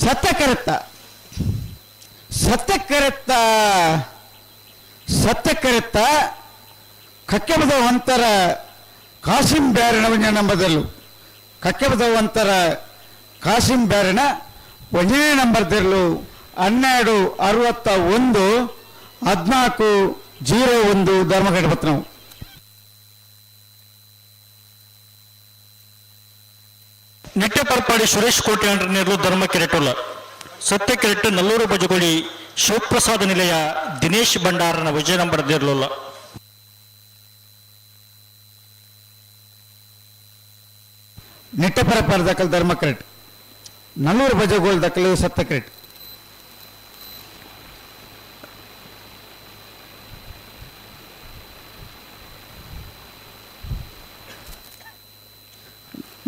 S7: ಸತ್ಯಕರತ್ತ ಸತ್ಯಕರತ್ತ ಸತ್ಯಕರತ್ತ ಕಕ್ಕೆಬದ ಒಂತರ ಕಾಸಿಂ ಬ್ಯಾರಣ ಒಂಜಿ ನಂಬದಲ್ಲು ಕಕ್ಕೆಬದ ಒಂತರ ಕಾಸಿಂ ಬ್ಯಾರಣ ಒಂಜನೇ ನಂಬರ್ ದಿರ್ಲು 12 61 14 01 ಧರ್ಮಘಟ ಪತ್ರವು.
S1: ನಿಟ್ಟೆ ಪರ್ಪಾಡಿ ಸುರೇಶ್ ಕೋಟೆ ನೇರ್ಲು ಧರ್ಮ ಕಿರೆಟುಲ್ಲ ಸತ್ಯ ಕಿರೆಟ್ಟು ನಲ್ಲೂರು ಬಜಗೋಳಿ ಶಿವಪ್ರಸಾದ ನಿಲಯ ದಿನೇಶ್ ಭಂಡಾರನ ವಿಜಯ ನಂಬರ್ ದೇರ್ಲುಲ್ಲ.
S7: ನಿಟ್ಟಪರಪರ ದಕ್ಕಲ್ ಧರ್ಮ ಕ್ರೆಟ್ ನಲ್ಲೂರು ಬಜಗೋಳ್ ದಕ್ಕಲು ಸತ್ತ ಕ್ರೆಟ್.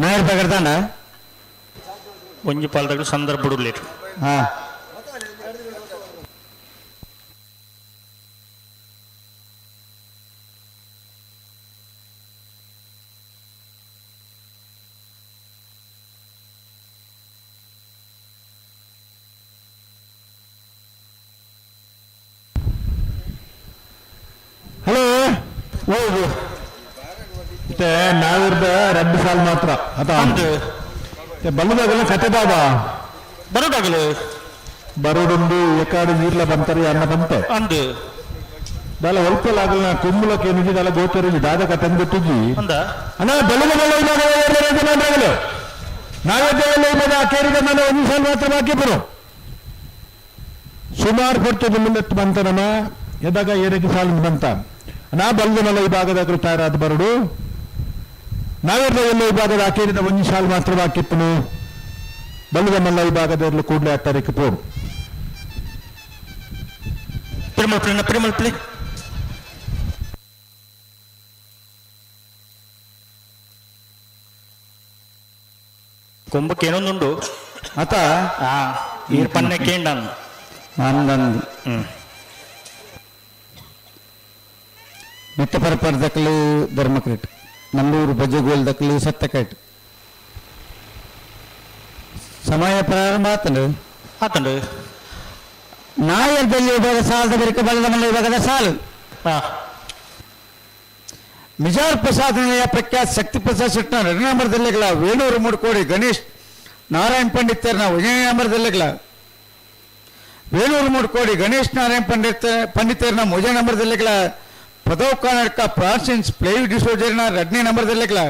S7: ನಾಯರ್ ಬಗರ್ದಾಂಡ
S1: ಒಂಜಿ ಪಾಲ್ದಾಗ ಸಂದರ್ಭ ಲೇಟ್.
S7: ಹಾ
S17: ಹಲೋ ಮತ್ತೆ ನಾವಿರ್ದ ರಡ್ಡು ಸಾಲ್ ಮಾತ್ರ ಅತ ಬಲ್ಲದಾಗಲ್ಲ ಕತೆ ಬಾಬಾ
S1: ಬರೋದಾಗಲು
S17: ಬರೋದೊಂದು ಎಕಾಡು ನೀರ್ಲ ಬಂತಾರೆ ಅನ್ನ ಬಂತೆ
S1: ಅಂದು
S17: ದಾಲ ಒಲ್ಪಲಾಗಲ್ಲ ಕುಂಬುಲಕ್ಕೆ ಏನಿದೆ ದಾಲ ಗೋಚರ ದಾದ ಕತೆ ಗೊತ್ತಿದ್ವಿ
S1: ಅಂದ
S17: ಅಣ್ಣ ಬಲ್ಲದ ಬಲ್ಲ ನಾವೇ ಕೇರಿದ ನಾನು ಒಂದು ಸಾಲ ಮಾತ್ರ ಬಾಕಿ ಬರು ಸುಮಾರು ಕೊಡ್ತದೆ ಮುಂದೆ ಬಂತ ನಮ್ಮ ಎದಾಗ ಏನಕ್ಕೆ ಸಾಲ ಬಂತ ನಾ ಬಲ್ದನಲ್ಲ ಈ ಭಾಗದ ತಯಾರಾದ ಬರಡು ನಾವೆಲ್ಲ ಎಲ್ಲ ಈ ಭಾಗದ ಆಕೇರಿದ ಒಂದು ಸಾಲು ಮಾತ್ರ ಬಾಕಿಪ್ಪನು ಬಲ್ಲದ ಮಲ್ಲ ಈ ಭಾಗದ ಕೂಡಲೇ ಆ ಪೋಡು
S1: ಪ್ರಿಮಲ್ಪ್ಲಿ ಪ್ರಿಮಲ್ಪ್ಲಿ ಕೊಂಬಕ್ಕೆ ಏನೊಂದುಂಡು
S7: ಅತ
S1: ನೀರು ಪನ್ನೆ ಕೇಂಡನ್
S7: ಅಂದಂದು ನಿಟ್ಟ ಪರಪರ ದಕ್ಕಲು ಧರ್ಮ ಕ್ರೆಟ್ ನಲ್ಲೂರು ಬಜ್ಜಗೋಲ್ ದಕ್ಕಲು ಸತ್ತ ಸಮಯ ಪ್ರಾರಂಭ ಆತಂಡು
S1: ಆತಂಡು
S7: ನಾಯರ್ ಬೆಲ್ಲಿ ವಿಭಾಗ ಸಾಲದ ಬರಿಕ ಬಲದ ಮಲ್ಲ ವಿಭಾಗದ ಸಾಲು. ಮಿಜಾರ್ ಪ್ರಸಾದ್ ನಿಲಯ ಪ್ರಖ್ಯಾತ ಶಕ್ತಿ ಪ್ರಸಾದ್ ಶೆಟ್ಟ ಎರಡು ನಂಬರ್ ಜಿಲ್ಲೆಗಳ ವೇಣೂರು ಮೂಡ್ಕೋಡಿ ಗಣೇಶ್ ನಾರಾಯಣ್ ಪಂಡಿತರ್ನ ಒಂದನೇ ನಂಬರ್ ಜಿಲ್ಲೆಗಳ ವೇಣೂರು ಮೂಡ್ಕೋಡಿ ಗಣೇಶ್ ನಾರಾಯಣ್ ಪಂಡಿತರ್ನ ಮೂರನೇ ನಂಬರ್ ಜಿಲ್ಲೆಗಳ ಪದವ್ ಕರ್ನಾಟಕ ಪ್ರಾನ್ಸಿನ್ಸ್ ಪ್ಲೇವಿ ಡಿಸೋಜರ್ನ ಎರಡನೇ ನಂಬರ್ ಜಿಲ್ಲೆಗಳ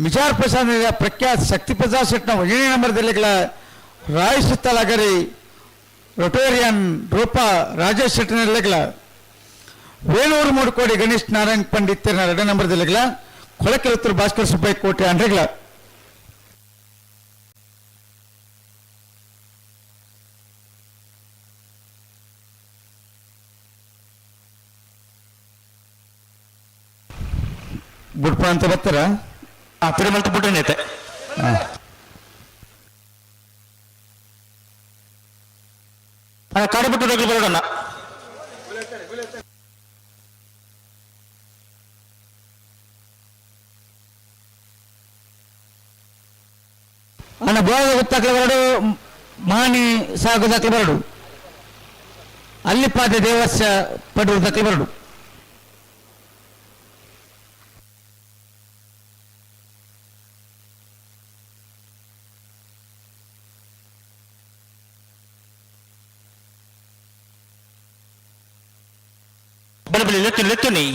S7: ಮಿಜಾರ್ ಪ್ರಸಾದ್ ನಿಲಯ ಪ್ರಖ್ಯಾತ ಶಕ್ತಿ ಪ್ರಸಾದ್ ಶೆಟ್ನ ಒಂದನೇ ನಂಬರ್ ಜಿಲ್ಲೆಗಳ ರಾಯ್ ಸುತ್ತಲಗರಿ ರೊಟೇರಿಯನ್ ರೂಪಾ ರಾಜೇಶ್ ಶೆಟ್ಟನ ಜಿಲ್ಲೆಗಳ ವೇಣೂರು ಮೂಡುಕೋಡಿ ಗಣೇಶ್ ನಾರಾಯಣ್ ಪಂಡಿತರ್ನ ಎರಡನೇ ನಂಬರ್ ಜಿಲ್ಲೆಗಳ ಕೊಳಕೆಲತ್ತೂರು ಭಾಸ್ಕರ್ ಸುಬ್ಬಯ್ಯ ಕೋಟೆ ಅಂಡ್ರೆಗಳ ಬುಡ್ಪ ಅಂತ ಬರ್ತಾರ
S1: ತಿರುಮಲ್ತ ಬುಡ್ಡನೈತೆ ಕಾಡುಬಿಟ್ಟು ಬರೋಣ.
S8: ಅಣ್ಣ ಬೋಗ ಗೊತ್ತಾಕ್ಲೆ ಬರಡು ಮಾಣಿ ಸಾಗುದಾಕ್ಲೆ ಬರಡು ಅಲ್ಲಿಪಾದ ದೇವಸ್ಯ ಪಡುವುದಕ್ಕೆ ಬರಡು.
S1: ಬಲೆ ಬಲೆ ಲೆತ್ತು ಲೆತ್ತು ನೀ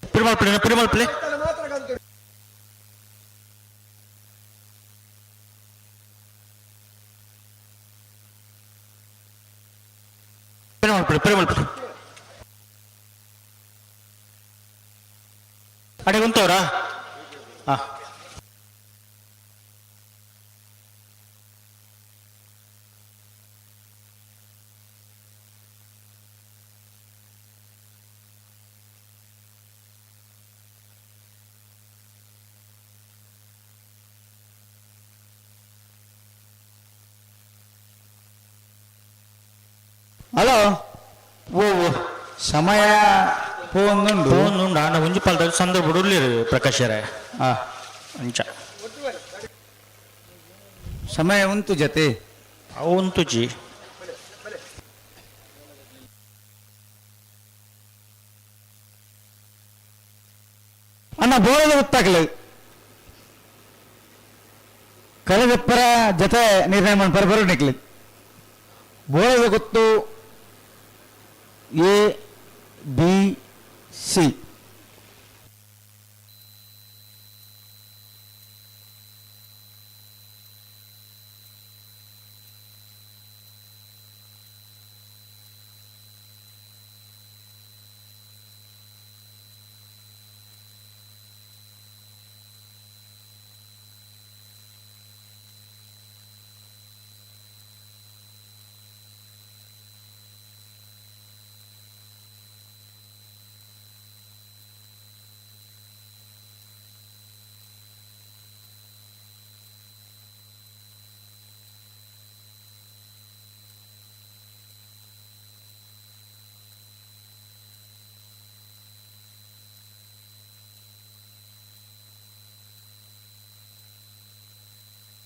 S1: ಪಿರಿಮಲ್ಪಲೆ ಪಿರಿಮಲ್ಪಲೆ ಪಿರಿಮಲ್ಪಲೆ ಪಿರಿಮಲ್ಪಲೆ ಅಡೆ ಉಂತವ್ರಾ? ಹಾಂ.
S7: ಹಲೋ, ಓ ಸಮಯ ಪೋಂದುಂಡು.
S1: ಪೋಂದುಂಡು ಆಂಡ ಒಂಜಿ ಪಾಲ್ದ ಸಂದರ್ಭ ಉಲ್ಲೇರು ಪ್ರಕಾಶರೇ. ಅಂಚ
S7: ಸಮಯ ಉಂಟು ಜತೆ.
S1: ಅವು ಉಂತುಜಿ.
S7: ಅಣ್ಣ ಬೋಳದ ಗೊತ್ತಾಗಲಿ ಕಳೆದಪ್ಪರ ಜತೆ ನಿರ್ಣಯ ಮಾಡಿ ಬರಬರು ನಿಕ್ಲಿ ಬೋಳದ ಗೊತ್ತು ಎ ಬಿ ಸಿ.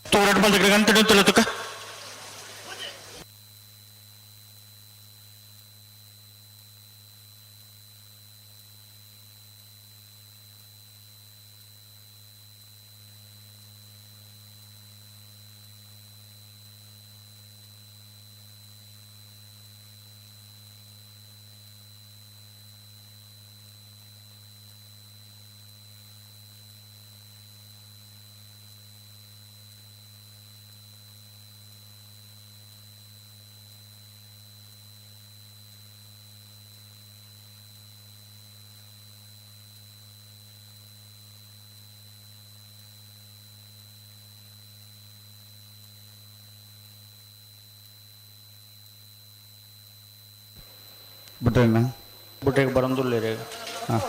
S1: ತೋರಡ್ ಬಂದ ಗಂಟೆ ತುಕ.
S7: ಬಿಟ್ರಣ್ಣ
S1: ಬುಟ್ಟೆಗೆ ಬರಂದುಲ್ಲೇರಿ.
S7: ಹಾಂ.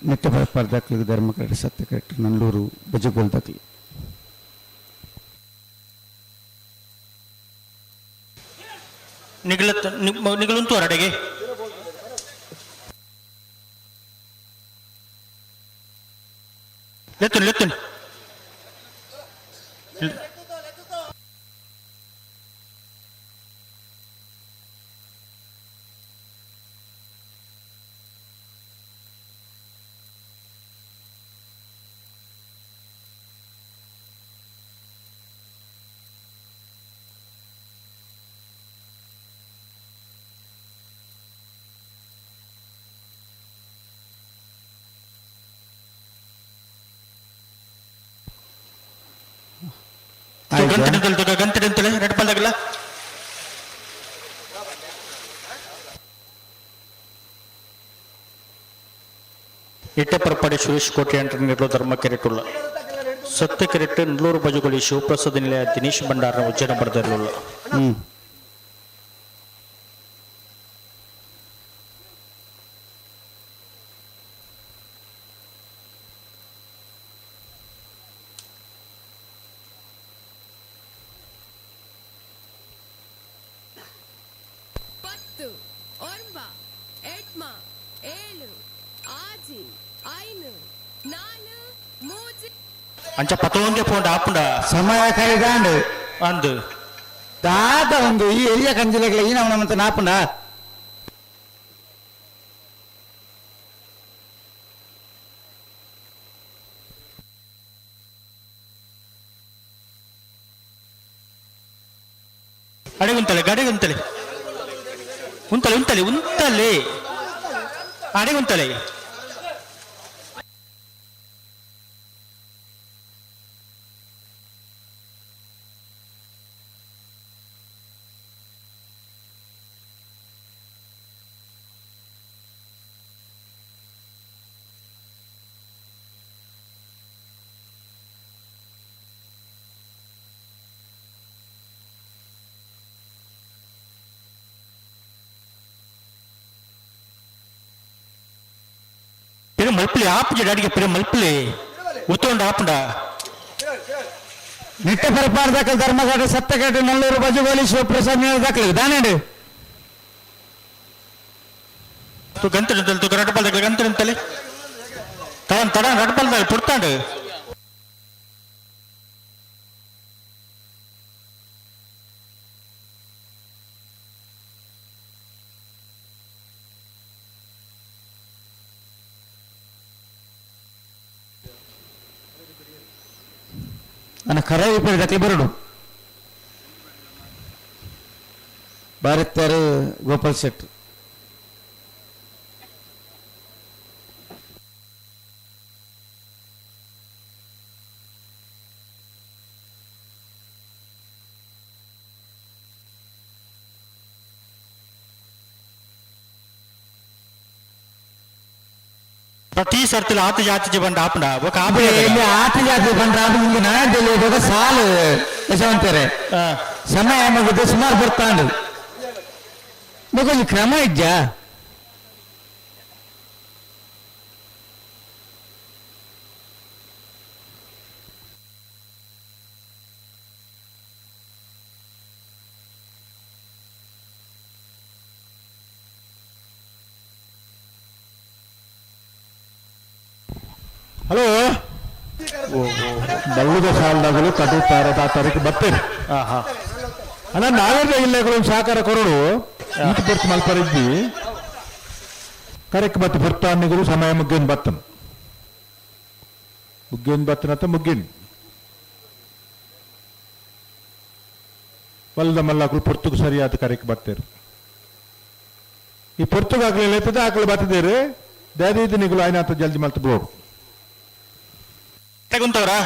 S7: ನೆಟ್ಟ ದಾಖಲೆಗೆ ಧರ್ಮ ಕರೆಕ್ಟ್ ಸತ್ಯ ಕರೆಕ್ಟ್ ನಲ್ಲೂರು ಬಜಗೋಲ್ ದಾಖಲೆ.
S1: ನಿಗಲ ನಿಗಲುಂತು ಅರಡೆಗೆ ಲೆತ್ತುನ್ ಲೆತ್ತುನ್. ಗಂಟೆ ರೆಡ್ ಬಂದಾಗಲ್ಲ. ಇಟ್ಟಪರಪಾಡಿ ಸುರೇಶ್ ಕೋಟೆ ಅಂಟರ್ನಿರಲು ಧರ್ಮ ಕೆರೆಟುಲ್ಲ ಸತ್ಯ ಕೆರೆಟ್ ನಲ್ಲೂರು ಬಜುಗಳಿ ಶಿವಪ್ರಸಾದ್ ನಿಲಯ ದಿನೇಶ್ ಭಂಡಾರನ ಉಜ್ಜನ ಬರೆದಿರಲಿಲ್ಲ.
S18: 10 9 8 7 6 5 4 3.
S1: ಅಂಚ ಪತ್ತೊಂದೇ ಪೋಂಡ ಆಪುಂಡ
S7: ಸಮಯ ಕೈಗಾಂಡು
S1: ಅಂದು
S7: ದಾದ ಒಂದು ಈ ಎರಿಯ ಕಂಜಿಲೆಗಳ ಈ ನಮ್ಮನ ಮಂತ ನಾಪುಂಡ.
S1: ಅಡೆ ಉಂತಲೆ ಗಡೆ ಉಂತಲೆ ಉಂತಲೆ ಉಂತಲೆ ಉಂತಲೆ ಅಡೆ ಉಂತಲೆ ಮಲ್ಪಲಿ ಆಪುಜಿ ಡಾಡಿಗೆ ಪಿರ ಮಲ್ಪಲಿ ಉತ್ತೊಂಡ ಆಪುಂಡ
S8: ನಿಟ್ಟ ಪರಪಾಡ ದಾಖಲು ಧರ್ಮಘಾಟ ಸತ್ತಘಾಟ ನಲ್ಲೂರು ಬಜುಗೋಲಿ ಶಿವಪ್ರಸಾದ್ ನೇರ ದಾಖಲು ದಾನೇಡು
S1: ತು ಗಂತ ತು ರಟಪಾಲ್ ದಾಖಲೆ ಗಂತ ನಿಂತಲೆ ತಡನ್ ತಡನ್ ರಟಪಾಲ್ ದಾಖಲೆ ಪುಡ್ತಾಂಡು
S8: ನನ್ನ ಕರೆ ದಾಖಲೆ ಬರಡು ಭಾರತ್ಯಾರು ಗೋಪಾಲ್ ಶೆಟ್ಟಿ.
S1: ಪ್ರತಿ ಸರ್ತಿಲ ಆತ ಜಾತಿ ಬಂಡ ಆಪುಂಡ ಬೊಕ ಆಪುಂಡ
S8: ಇಲ್ಲಿ ಆತ ಜಾತಿ ಬಂಡ ಆಪುಂಡ ನಾಡಲ್ಲಿ ಸಾಲು ಯಶವಂತರೆ ಸಮಯ ಮುಗಿದು ಸುಮಾರು ಬರ್ತಾಂಡು ಬೊಕ ಕ್ರಮ ಇಜ್ಜಾ.
S17: ಹಲೋ ಬಳ್ಳುದ ಸಾಲದಾಗಲು ಕಡು ತಾರದ ತಾರೀಕು ಬರ್ತೇನೆ. ಅಣ್ಣ ನಾವೇನ ಇಲ್ಲೆಗಳು ಸಹಕಾರ ಕೊರಡು ಈತ ಬರ್ತು ಮಲ್ಪರಿದ್ದಿ ಕರೆಕ್ಟ್ ಬತ್ತು ಬರ್ತಾ ಅನ್ನಿಗಳು ಸಮಯ ಮುಗ್ಗೇನು ಬತ್ತನು ಮುಗ್ಗೇನು ಬತ್ತನತ್ತ ಮುಗ್ಗೇನು ಬಲ್ದ ಮಲ್ಲಾಕಲು ಪೊರ್ತುಗು ಸರಿಯಾದ ಕರೆಕ್ಟ್ ಬರ್ತೇರು. ಈ ಪೊರ್ತುಗು ಆಗ್ಲಿಲ್ಲ ಇರ್ತದೆ ಆಕಳು ಬತ್ತಿದ್ದೇರು ದಾದೀದಿ ನಿಗಳು ಆಯ್ನಾತ ಜಲ್ದಿ ಮಲ್ತು ಬಿಡೋರು.
S1: ಕುಂತವ್ರಾ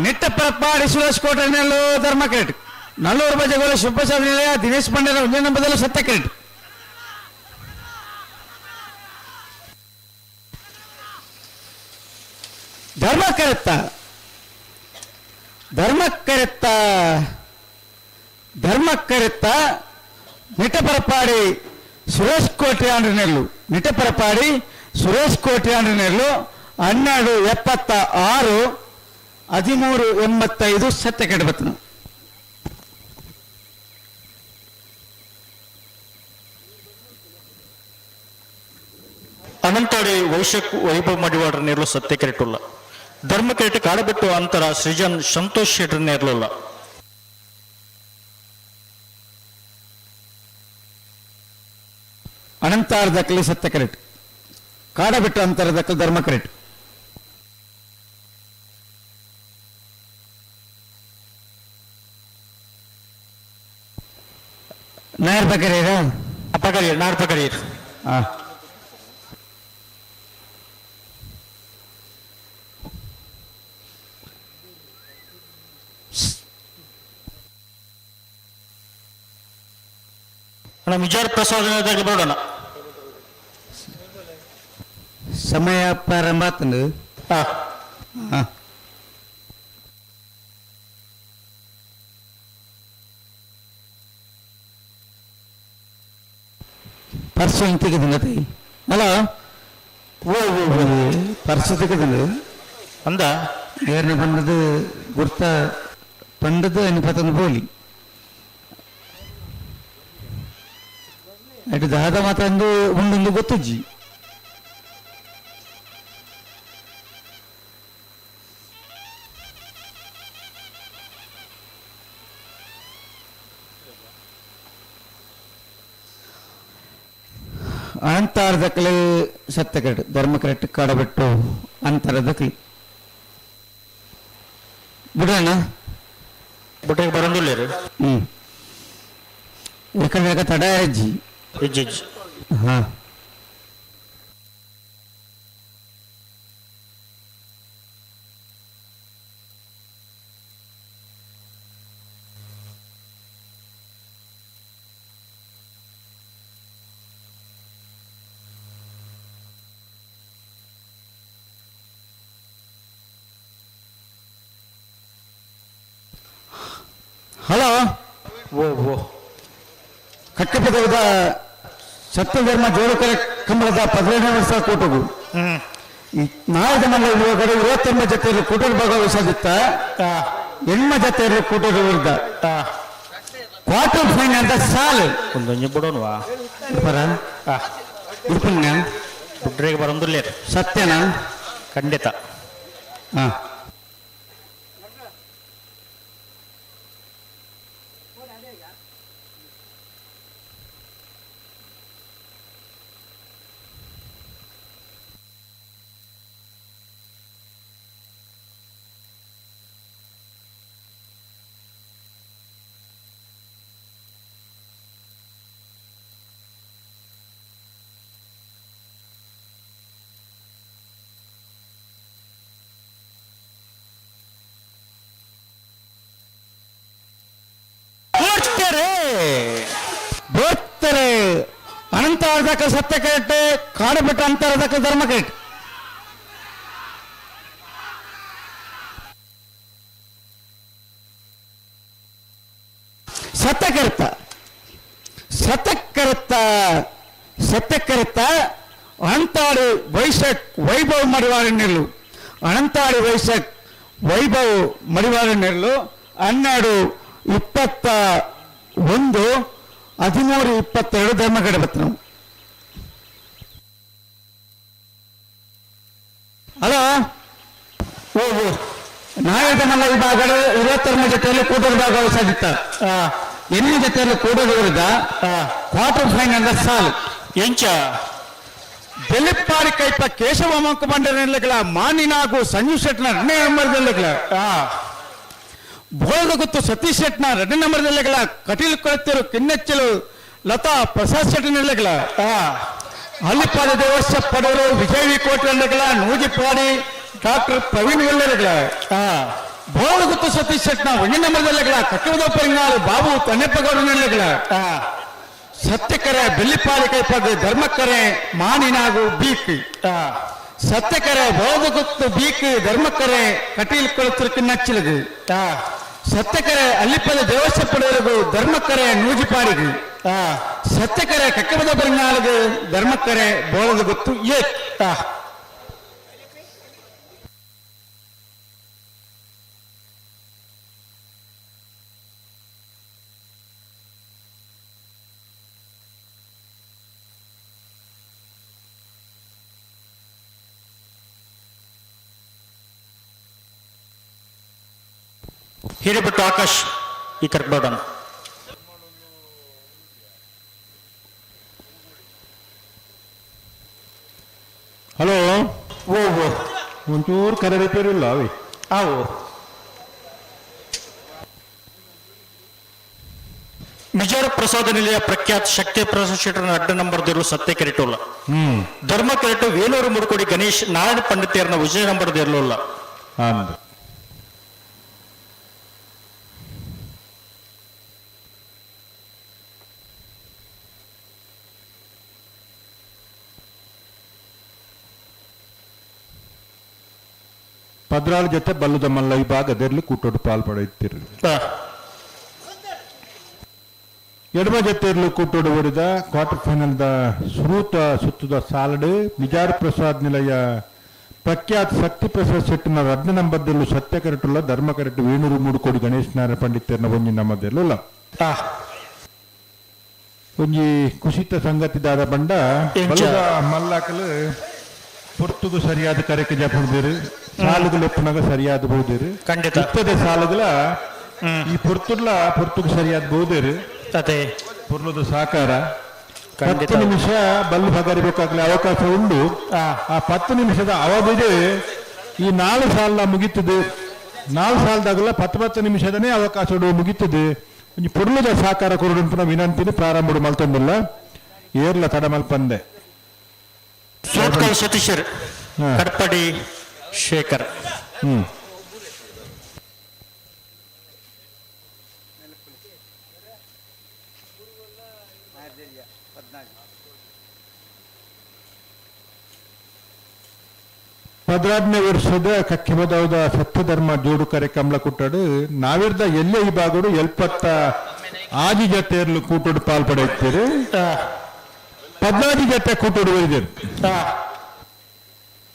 S8: ನಿಟ್ಟಪರಪ್ಪಾಡಿ ಸುರೇಶ್ ಕೋಟೆ ಧರ್ಮ ಕ್ರೆಡಿಟ್ ನಲ್ಲೂರು ಬಜೆಗೋಲ ಶಿವಪ್ರಸಾದ್ ನಿಲಯ ದಿನೇಶ್ ಪಂಡ್ಯರ ಒಂದೇ ನಂಬದಲ್ಲಿ ಸತ್ಯ ಕ್ರೆಡಿಟ್. ಧರ್ಮ ಕರೆತ್ತ ಧರ್ಮ ಕರೆತ್ತ ಧರ್ಮ ಕರೆತ್ತ ನಿಟ್ಟಪರಪ್ಪಾಡಿ ಸುರೇಶ್ ಕೋಟೆ ನೆಲ್ಲು ನಿಟ್ಟಪರಪ್ಪಾಡಿ ಸುರೇಶ್ ಕೋಟೆ ನೆಲ್ಲು 12 76 13 85 ಸತ್ಯ ಕೆಡಬತ್ತನು.
S1: ಅನಂತಾಡಿ ವೈಶಕ್ ವೈಭವ್ ಮಡಿವಾಡರ ನೇರಲು ಸತ್ಯ ಕೆರೆಟುಲ್ಲ ಧರ್ಮ ಕೆರೆಟು ಕಾಡಬಿಟ್ಟು ಅಂತರ ಸೃಜನ್ ಸಂತೋಷ್ ಶೆಟ್ಟರ್ ನೇರಲುಲ್ಲ.
S8: ಅನಂತಾರ ದಕ್ಕಲಿ ಸತ್ಯ ಕೆರೆಟ್ ಕಾಡಬಿಟ್ಟು ಅಂತರ ದಕ್ಕಲಿ ಧರ್ಮ ಕೆರೆಟ್. ನಾಯರ್ ಬಕರೀರ
S1: ಪಕರೀರ್ ನಾರ್ ಪಕರೀರ್. ಅಣ್ಣ ವಿಜಯ ಪ್ರಸಾದ್ ಬರೋಣ.
S8: ಸಮಯ ಪ್ರಾರಂಭ ಆತಂದು. ಪರ್ಸು ಇಂತಿಗೆ ಅಲ್ಲ ಓ ಓ ಪರ್ಸು ತೆಗೆದು
S1: ಅಂದ
S8: ಏರನೇ ಬಂದದ್ದು ಗುರ್ತ ಪಂಡದ್ದು ಎನ್ಪತ್ತೊಂದು ಬೋಲಿ ಅటు ದಾದ ಮಾತಂದು ಉಂಡೊಂದು ಗೊತ್ತುಜ್ಜಿ. ಅಂತಾರದಕ್ಕಲೆ ಸತ್ಯ ಕರೆಕ್ಟ್ ಧರ್ಮ ಕರೆಕ್ಟ್ ಕಾಡಬಿಟ್ಟು ಅಂತರದಕ್ಕಲಿ ಬಿಡೋಣ
S1: ಬುಟ್ಟೆಗೆ ಬರೋದಿಲ್ಲ ರೀ.
S8: ಯಾಕಂದ್ರೆ ತಡ ಅಜ್ಜಿ
S1: ಇಜ್ಜಿ ಇಜ್ಜಿ.
S8: ಹಾ ಹಲೋ
S1: ಓ ಓ
S8: ಕಕ್ಕಪದವದ ಸತ್ಯಧರ್ಮ ಜೋಡುಕರೆ ಕಂಬಳದ 17ನೇ ವರ್ಷ ಕೂಟವು ನಾಲ್ಕು ಮಲ್ಲ ಯುವಕರು 29 ಜೊತೆಯಲ್ಲಿ ಕೂಟದ ಭಾಗವಹಿಸದಿತ್ತ ಎಣ್ಮ ಜೊತೆಯಲ್ಲಿ ಕೂಟದ ವಿರುದ್ಧ ಕ್ವಾರ್ಟರ್ ಫೈನಲ್ ಅಂತ ಸಾಲು
S1: ಒಂದೊಂದು ಬಿಡೋಣವಾ
S8: ಪರ ಉಡುಪಿನ
S1: ಬುಡ್ರಿಗೆ ಬರೋದಿಲ್ಲ
S8: ಸತ್ಯನಾ?
S1: ಖಂಡಿತ.
S8: ಹಾ ಬೋರ್ತಾರೆ ಅನಂತಾರ್ಧಕ ಸತ್ಯ ಕರೆಕ್ಟ್ ಕಾಡುಬಿಟ್ಟ ಅಂತರ್ಧಕ ಧರ್ಮ ಕರೆಕ್ಟ್. ಸತ್ಯಕರ್ತ ಸತ್ಯಕರ್ತ ಸತ್ಯಕರ್ತ ಅನಂತಾಡಿ ವೈಶಕ್ ವೈಭವ್ ಮಡಿವಾಳ ನೆಲ್ಲು ಅನಂತಾಡಿ ವೈಶಕ್ ವೈಭವ್ ಮಡಿವಾಳ ನೆಲ್ಲು 12 21 13 22 ಧರ್ಮಗಡ ಬತ್ತು. ಹಲೋ ಓ ಓ ನಾಯಕಮಲ್ಲ ವಿಭಾಗಗಳು 22 ಜೊತೆಯಲ್ಲಿ ಕೂಟದ ಭಾಗವಹಿಸಾಗಿತ್ತ ಎಣ್ಣೆ ಜೊತೆಯಲ್ಲಿ ಕೂಡದ ವಿರುದ್ಧ ಕ್ವಾರ್ಟರ್ ಫೈನಲ್ ಸಾಲು
S1: ಎಂಚ
S8: ಬೆಲಿಪ್ಪಾಡಿ ಕೈಪ ಕೇಶವ ಮಂಕುಬಂಡಗಳ ಮಾನಿನಾಗು ಸಂಜು ಶೆಟ್ನ 2ನೇ ನಂಬರ್ದಲ್ಲಿಗಳ ಬೋಳದ ಗೊತ್ತು ಸತೀಶ್ ಶೆಟ್ನ 2ನೇ ನಂಬರ್ದಲ್ಲಿಗಳ ಕಟೀಲ್ ಕೊಳತಿರು ಕಿನ್ನೆಚ್ಚಲು ಲತಾ ಪ್ರಸಾದ್ ಶೆಟ್ಟನಲ್ಲಿಗಳ ಹಳ್ಳಿಪಾದ ದೇವಸ್ಥ ಪಡವರು ವಿಜಯ ವಿ ಕೋಟೆಗಳ ನೂಜಿಪಾಡಿ ಡಾಕ್ಟರ್ ಪ್ರವೀಣ್ ವೆಲ್ಲರ್ಗಳ ಬೋಳಗುತ್ತು ಸತೀಶ್ ಶೆಟ್ನ 1ನೇ ನಂಬರ್ದಲ್ಲಿಗಳ ಕಟ್ಟುವುದ ಪರಿಂಗಾಲು ಬಾಬು ತನ್ನೆಪ್ಪಗೌಡನಲ್ಲಿಗಳ ಸತ್ಯಕರೆ ಬೆಲ್ಲಿಪಾಡಿ ಕೈಪದ ಧರ್ಮಕ್ಕರೆ ಮಾನಿನಾಗು ಬೀಕ್ ಸತ್ಯಕರೆ ಬೋಧಗುತ್ತು ಬೀಕ್ ಧರ್ಮಕ್ಕರೆ ಕಟೀಲ್ ಕೊಳತಿರು ಕಿನ್ನಚ್ಚಿಲಗು ಸತ್ಯಕರೆ ಅಲ್ಲಿಪದ ದೇವಸ್ಥ ಪಡೆಯರಿಗೂ ಧರ್ಮಕ್ಕರೆ ನೂಜಿಪಾಡಿಗು ಸತ್ಯಕರೆ ಕಕ್ಕಬದ ಪರಿಂಗಾಲಗು ಧರ್ಮಕ್ಕರೆ ಬೋಳದ ಗೊತ್ತು ಏಕ್.
S1: ಹಿರೇಬಿಟ್ಟು ಆಕಾಶ್ ಈ ಕರ್ಬೋಡನ್.
S17: ಹಲೋ
S1: ಓ ಓ
S17: ಒಂಚೂರು ಕರೆ ರಿಪೇರಿ ಇಲ್ಲ ಅವಿ
S1: ಆವು ವಿಜಯ ಪ್ರಸಾದ ನಿಲಯ ಪ್ರಖ್ಯಾತ ಶಕ್ತಿ ಪ್ರಸಾದ್ ಶೆಟ್ಟರ್ನ ಅಡ್ಡ ನಂಬರ್ ದೇರು ಸತ್ಯ ಕೆರೆಟೋಲ್ಲ ಧರ್ಮ ಕೆರೆಟು ವೇಲೂರು ಮುಡುಕೋಡಿ ಗಣೇಶ್ ನಾರಾಯಣ ಪಂಡಿತೇರ್ನ ವಿಜಯ ನಂಬರ್ ದೇರ್ಲೋಲ್ಲ.
S17: ಅಂದು ಪದ್ರಾಳು ಜೊತೆ ಬಲ್ಲದ ಮಲ್ಲ ಈ ಭಾಗದಲ್ಲಿ ಕೂಟೋಡು ಪಾಲ್ಪಡೆಯುತ್ತಿರಲಿ. ಎಡಮ ಜತೆರ್ಲು ಕೂಟೋಡು ಓಡಿದ ಕ್ವಾರ್ಟರ್ ಫೈನಲ್ the ಸುರೂತ ಸುತ್ತದ ಸಾಲಡ್ ಮಿಜಾರ್ ಪ್ರಸಾದ್ ನಿಲಯ ಪ್ರಖ್ಯಾತ್ ಶಕ್ತಿ ಪ್ರಸಾದ್ ಶೆಟ್ಟಿನ ರಡ್ನ ನಂಬರ್ದಲ್ಲೂ ಸತ್ಯ ಕರೆಟುಲ್ಲ ಧರ್ಮ ಕರೆಟು ವೇಣೂರು ಮೂಡುಕೋಡಿ ಗಣೇಶ್ ನಾರಾಯಣ ಪಂಡಿತರ್ನ ಒಂಜಿ ನಮ್ಮದೆಲ್ಲ ಒಂಜಿ ಕುಸಿತ ಸಂಗತಿ ದಾದ ಬಂಡ ಬಲದ ಮಲ್ಲಾಕಲು ಪೊರ್ತುಗು ಸರಿಯಾದ ಕರೆಕ್ ಜಪುಡ್ದಿರು ಸಾಲುಗಳು ಎಪ್ಪುನಗ ಸರಿಯಾದ ಬಹುದಿರು
S1: ಖಂಡಿತ.
S17: ಇಪ್ಪದೆ ಸಾಲುಗಳ ಈ ಪೊರ್ತುಡ್ಲ ಪೊರ್ತುಗು ಸರಿಯಾದ ಬಹುದಿರು
S1: ಅದೇ
S17: ಪೊರ್ಲುದ ಸಾಕಾರ.
S1: ಖಂಡಿತ.
S17: 10 ನಿಮಿಷ ಬಲ್ಲು ಬಗರಿಬೇಕಾಗಲಿ ಅವಕಾಶ ಉಂಡು. ಆ 10 ನಿಮಿಷದ ಅವಧಿಗೆ ಈ 4 ಸಾಲ ಮುಗೀತದೆ. 4 ಸಾಲದಾಗಲ್ಲ 10 10 ನಿಮಿಷದನೇ ಅವಕಾಶ ಮುಗೀತದೆ. ಒಂಜಿ ಪೊರ್ಲುದ ಸಾಕಾರ ಕೊರಡು ವಿನಂತಿನ ಪ್ರಾರಂಭ ಮಲ್ತೊಂದಿಲ್ಲ ಏರ್ಲ ತಡ ಮಲ್ಪಂದೆ.
S1: ಸೋತ್ಕಲ್ ಸತೀಶರ್, ಕಡ್ಪಡಿ ಶೇಖರ್.
S17: 16ನೇ ವರ್ಷದ ಕಕ್ಕೆಬದವದ ಸತ್ಯಧರ್ಮ ಜೋಡು ಕರೆ ಕಮಲ ಕುಟ್ಟಾಡು ನಾವಿರ್ದ ಎಲ್ಲೇ ಈ ಭಾಗಡು ಎಲ್ಪತ್ತ ಆಜಿ ಜತೆಯರ್ಲು ಕೂಟೋಡು ಪಾಲ್ ಪಡೆಯುತ್ತೀರಿ. 14 ಜತೆ ಕೂಟೋಡು ಒಯ್ದಿರು.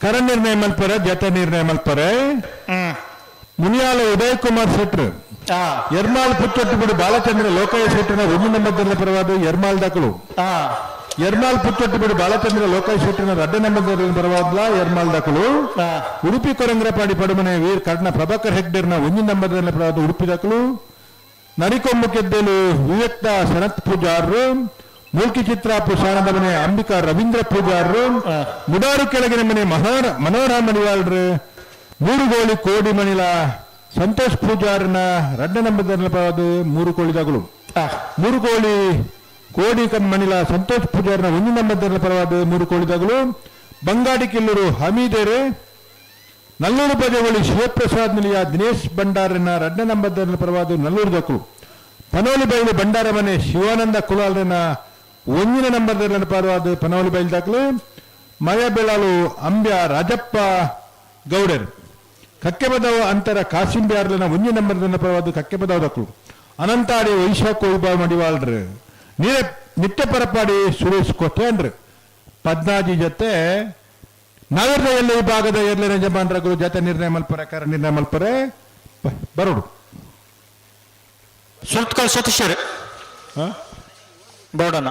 S17: ಕರ ನಿರ್ಣಯ ಮಲ್ಪರೆ ಜತೆ ನಿರ್ಣಯ ಮಲ್ಪರೆ. ಮುನಿಯಾಲ ಉದಯ್ ಕುಮಾರ್ ಶೆಟ್ರು ಎರ್ಮಾಲ್ ಪುತ್ತೊಟ್ಟುಬಿಡು ಬಾಲಚಂದ್ರ ಲೋಕಯ್ಯ ಶೆಟ್ಟರ್ನ ಒಂದು ನಂಬರ್ ಪರವಾದ ಎರ್ಮಾಲ್ ದಾಕಲು. ಎರ್ಮಾಲ್ ಪುತ್ತೊಟ್ಟುಬಿಡು ಬಾಲಚಂದ್ರ ಲೋಕಯ್ಯ ಶೆಟ್ಟರ್ನ ರಡ್ಡ ನಂಬರ್ ಪರವಾದ್ಲ ಎರ್ಮಾಲ್ ದಾಕಲು. ಉಡುಪಿ ಕೊರಂಗ್ರಪಾಡಿ ಪಡುಮನೆ ವೀರ್ ಕರ್ಣ ಪ್ರಭಾಕರ್ ಹೆಗ್ಡೇರ್ನ ಒಂದು ನಂಬರ್ ಪರವಾದ ಉಡುಪಿ ದಾಕಲು. ನರಿಕೊಂಬು ಕೆದ್ದೇಲು ವಿವೇಕ್ತ ಸನತ್ ಪೂಜಾರರು, ಮೂಲ್ಕಿ ಚಿತ್ರಾಪು ಸಾನದ ಮನೆ ಅಂಬಿಕಾ ರವೀಂದ್ರ ಪೂಜಾರರು, ಮುಡಾರು ಕೆಳಗಿನ ಮನೆ ಮನೋಹರ ಮಣಿವಾಳ್ರು, ಮೂರು ಗೋಳಿ ಕೋಡಿ ಮಣಿಲ ಸಂತೋಷ್ ಪೂಜಾರನ ರಡ್ಡ ನಂಬರ್ ಪರವಾದ ಮೂರು ಕೋಳಿದಾಗಲು. ಮೂರು ಕೋಳಿ ಕೋಡಿ ಮಣಿಲ ಸಂತೋಷ್ ಪೂಜಾರನ ಒಂದು ನಂಬರ್ ಪರವಾದ ಮೂರು ಕೋಳಿದಾಗಲು. ಬಂಗಾಡಿ ಕಿಲ್ಲೂರು ಹಮೀದೇರೆ, ನಲ್ಲೂರು ಬಜವಳಿ ಶಿವಪ್ರಸಾದ್ ನಿಲಯ ದಿನೇಶ್ ಭಂಡಾರನ ರಡ್ಡ ನಂಬರ್ ಪರವಾದ ನಲ್ಲೂರು ದಕ್ಕಲು. ಪನೋಲಿ ಬೈಲು ಭಂಡಾರ ಮನೆ ಶಿವಾನಂದ ಕುಲಾಲ್ರನ ಒಂದಿನ ನಂಬರ್ ಪರವಾದ ಪನೋಲಿ ಬೈಲು ದಾಖಲು. ಮಯ ಬೆಳಾಲು ಅಂಬ್ಯ ರಾಜಪ್ಪ ಗೌಡರ್, ಕಕ್ಕೆಬದವ ಅಂತರ ಕಾಸಿಂಬ್ಯಾರ್ಲನ ಒಂಜಿ ನಂಬರ್ ಪರವಾದ ಕಕ್ಕೆಬದವ ದಕ್ಕಲು. ಅನಂತಾಡಿ ವೈಶಾಖ ಉಬಾ ಮಡಿವಾಳ್ರು, ನೀರೆ ನಿತ್ಯ ಪರಪಾಡಿ ಸುರೇಶ್ ಕೊಟ್ಟೇನ್ರು. ಪದ್ನಾಜಿ ಜೊತೆ ನಗರದ ಎಲ್ಲ ಈ ಭಾಗದ ಎರ್ಲಿನ ಜಮಾನ್ರಗಳು ಜೊತೆ ನಿರ್ಣಯ ಮಲ್ಪರೆ ಕರ ನಿರ್ಣಯ ಮಲ್ಪರೆ ಬರೋಡು.
S1: ಸುಲ್ತ್ಕಲ್ ಸತೀಶರ್ ಬೋಡನ.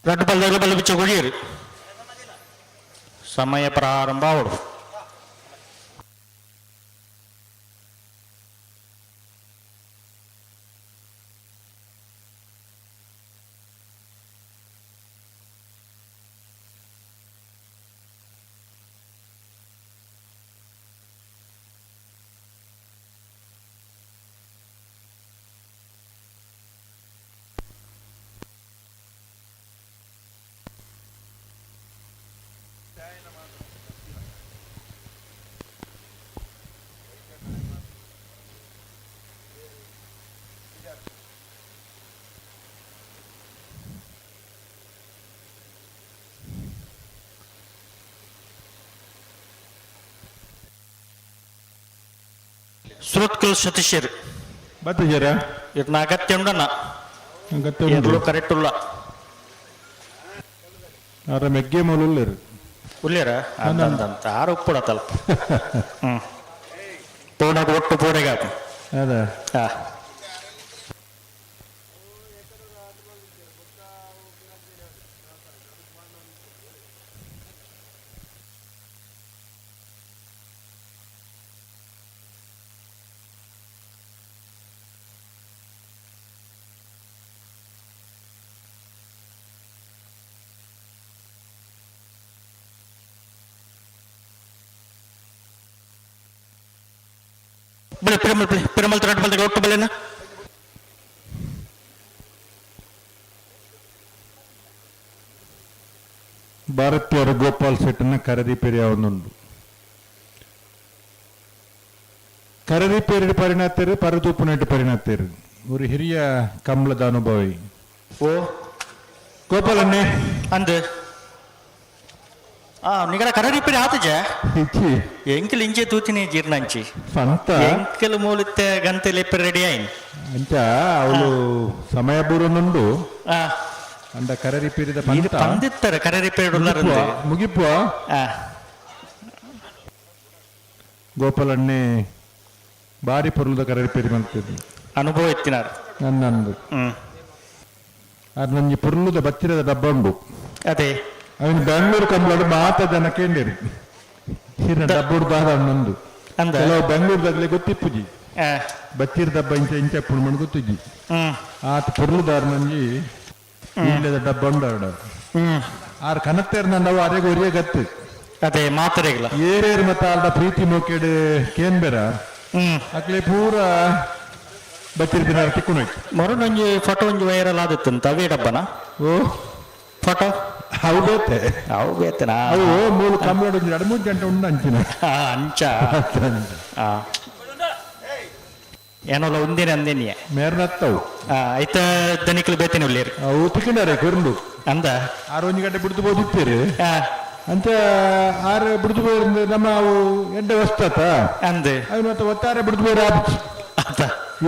S1: ರಡ್ಡು ಬಲ್ದ ಬಲ್ಲ ಬಿಚ್ಚ ಕೊಡಿಯರು. ಸಮಯ ಪ್ರಾರಂಭ ಅವಡು. ಸುರತ್ಕಲ್ ಸತೀಶರ್
S17: ಬತ್ತಿದ್ದೀರಾ?
S1: ಇದನ್ನ ಅಗತ್ಯ ಉಂಡಣ್ಣ.
S17: ಅಗತ್ಯ ಉಂಡು.
S1: ಎರ್ಲು ಕರೆಕ್ಟ್ ಉಲ್ಲ.
S17: ಅರ ಮೆಗ್ಗೆ ಮೂಲ ಉಲ್ಲೇರು.
S1: ಉಲ್ಲೇರ ಅಂತ ಆರು ಉಪ್ಪುಡ ತಲ್ಪ ಪೋಣಗ ಒಟ್ಟು ಪೋಣೆಗ.
S17: ಅದ.
S1: ಬಳೆ ಪಿರಮಲ್ ಬಳೆ ಪಿರಮಲ್ ತರಟ್ ಬಲ್ದ ಒಟ್ಟು ಬಲೆನ.
S17: ಭಾರತೀಯರ ಗೋಪಾಲ್ ಶೆಟ್ಟನ್ನ ಕರದಿ ಪೆರಿಯಾವೊಂದುಂಡು. ಕರದಿ ಪೇರಿಡ್ ಪರಿಣಾತೇರು ಪರತೂಪುನೆಟ್ಟು ಪರಿಣಾತೇರು ஒரு ಹಿರಿಯ ಕಮಲದ ಅನುಭವಿ.
S1: ಓ
S17: ಗೋಪಾಲನ್ನೇ
S1: ಅಂದು
S19: ನಿಗಡ ಕರರಿಪಿರಿ ಆತಜ
S17: ಇಚ್ಚಿ.
S19: ಎಂಕಲ್ ಇಂಚೆ ತೂತಿನಿ ಜೀರ್ಣಂಚಿ.
S17: ಪಂತ.
S19: ಎಂಕಲ್ ಮೂಲಿತ್ತೆ ಗಂತೆ ಲೆಪ್ಪೆ ರೆಡಿ ಆಯ್ನ್.
S17: ಅಂಚ ಅವಳು ಸಮಯ ಬೂರನುಂಡು. ಅಂಡ ಕರರಿಪಿರಿದ ಪಂತ.
S19: ಪಂದಿತ್ತರ ಕರರಿಪೇರು ಉಲ್ಲರಂದು.
S17: ಮುಗಿಪುವ. ಗೋಪಾಲಣ್ಣೆ ಬಾರಿ ಪೊರ್ಲುದ ಕರರಿಪೇರಿ ಮಲ್ತಿದ್ದು.
S19: ಅನುಭವ ಎತ್ತಿನಾರ್.
S17: ನನ್ನಂದು. ಅದು ನಂಜಿ ಪೊರ್ಲುದ ಬತ್ತಿರದ ಡಬ್ಬ ಉಂಡು.
S19: ಅದೇ.
S17: ಅವನು ಬೆಂಗಳೂರು ಕಂಬಳಡು ಮಾತ ಜನ ಕೇಂದಿರಿ ಹಿರ ಡಬ್ಬುಡು ದಾದ ನಂದು.
S19: ಅಂದ.
S17: ಕೆಲವು ಬೆಂಗಳೂರುದಾಗಲೇ ಗೊತ್ತಿಪ್ಪುಜಿ. ಬತ್ತಿರ ಡಬ್ಬ ಇಂಚ ಇಂಚ ಪುಣ್ ಮಣ್ಣು ಗೊತ್ತಿಜ್ಜಿ. ಆತ ಪೊರ್ಲುದಾರ್ ನಂಜಿ ಇಲ್ಲದ ಡಬ್ಬ ಉಂಡು ಆಡ. ಆರ್ ಕನತ್ತೇರ್ ನಂಡವು ಅರೆಗೆ ಒರಿಯ ಗತ್ತು.
S19: ಅದೇ ಮಾತರೆಗ್ಲ.
S17: ಏರೇರು ಮತ್ತ ಆಲ್ಡ ಪ್ರೀತಿ ಮೋಕೆಡ್ ಕೇನ್ಬೆರ. ಅಕ್ಲೆ ಪೂರ ಬತ್ತಿರ ದಿನ ತಿಕ್ಕುನು.
S19: ಮರುನೊಂಜಿ ಫೋಟೋ ಒಂಜಿ ವೈರಲ್ ಆದಿತ್ತಂತ ಅವೇ ಡಬ್ಬನ?
S17: ಓ.
S19: ಫೋಟೋ?
S17: ಅವು ಬೇತೆ.
S19: ಅವು ಬೇತೆನಾ?
S17: ಅವು ಮೂಲು ಕಂಬಳಡು ಒಂಜಿ ಎರಡು ಮೂರು ಗಂಟೆ ಉಂಡು ಅಂಚಿನ.
S19: ಅಂಚ. ಏನೋಲ ಒಂದೇನೆ ಅಂದೇನಿಯೇ.
S17: ಮೇರ್ನತ್ತವು.
S19: ಐತ ದನಿಕಲು ಬೇತೇನೆ ಉಳ್ಳೇರು.
S17: ಅವು ತಿಕ್ಕಿಂಡಾರೆ ಕೊರಂಡು.
S19: ಅಂದ.
S17: ಆರು ಒಂಜಿ ಗಂಟೆ ಬಿಡ್ದು ಬೋದಿತ್ತೀರಿ. ಅಂಚ ಆರು ಬಿಡ್ದು ಬೋರಿಂದ ನಮ್ಮ ಅವು ಎಡ್ಡೆ ವಸ್ತಾತ.
S19: ಅಂದ್.
S17: ಅವು ಮತ್ತೆ ಒತ್ತಾರೆ ಬಿಡ್ದು ಬೋರು ಆಪುಜಿ.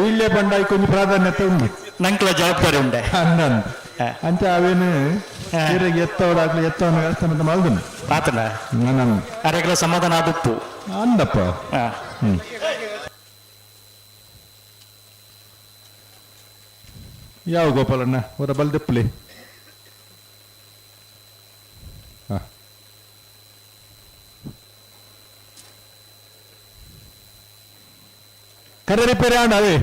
S17: ಇಲ್ಲೇ ಬಂಡ ಕೊಂಚ ಪ್ರಾಧಾನ್ಯತೆ ಉಂಡು.
S19: ನಂಕ್ಲ ಜವಾಬ್ದಾರಿ ಉಂಡೆ.
S17: ಅಂದಂದು. ಅಂಚ ಅವೇನು ಸೀರೆಗೆ ಎತ್ತವರಾಗ್ಲಿ ಎತ್ತವನ ವ್ಯವಸ್ಥೆ ಮತ್ತೆ ಮಲ್ದನು.
S19: ಆತನ.
S17: ನನ್ನ.
S19: ಅರೆಗ್ಲ ಸಮಾಧಾನ ಆದುಪ್ಪು.
S17: ಅಂದಪ್ಪ. ಯಾವ ಗೋಪಾಲಣ್ಣ ಅವರ ಬಲ್ದೆಪ್ಪಲಿ. ಕರೆ ರಿಪೇರಿ ಆಂಡ ಅವೇ.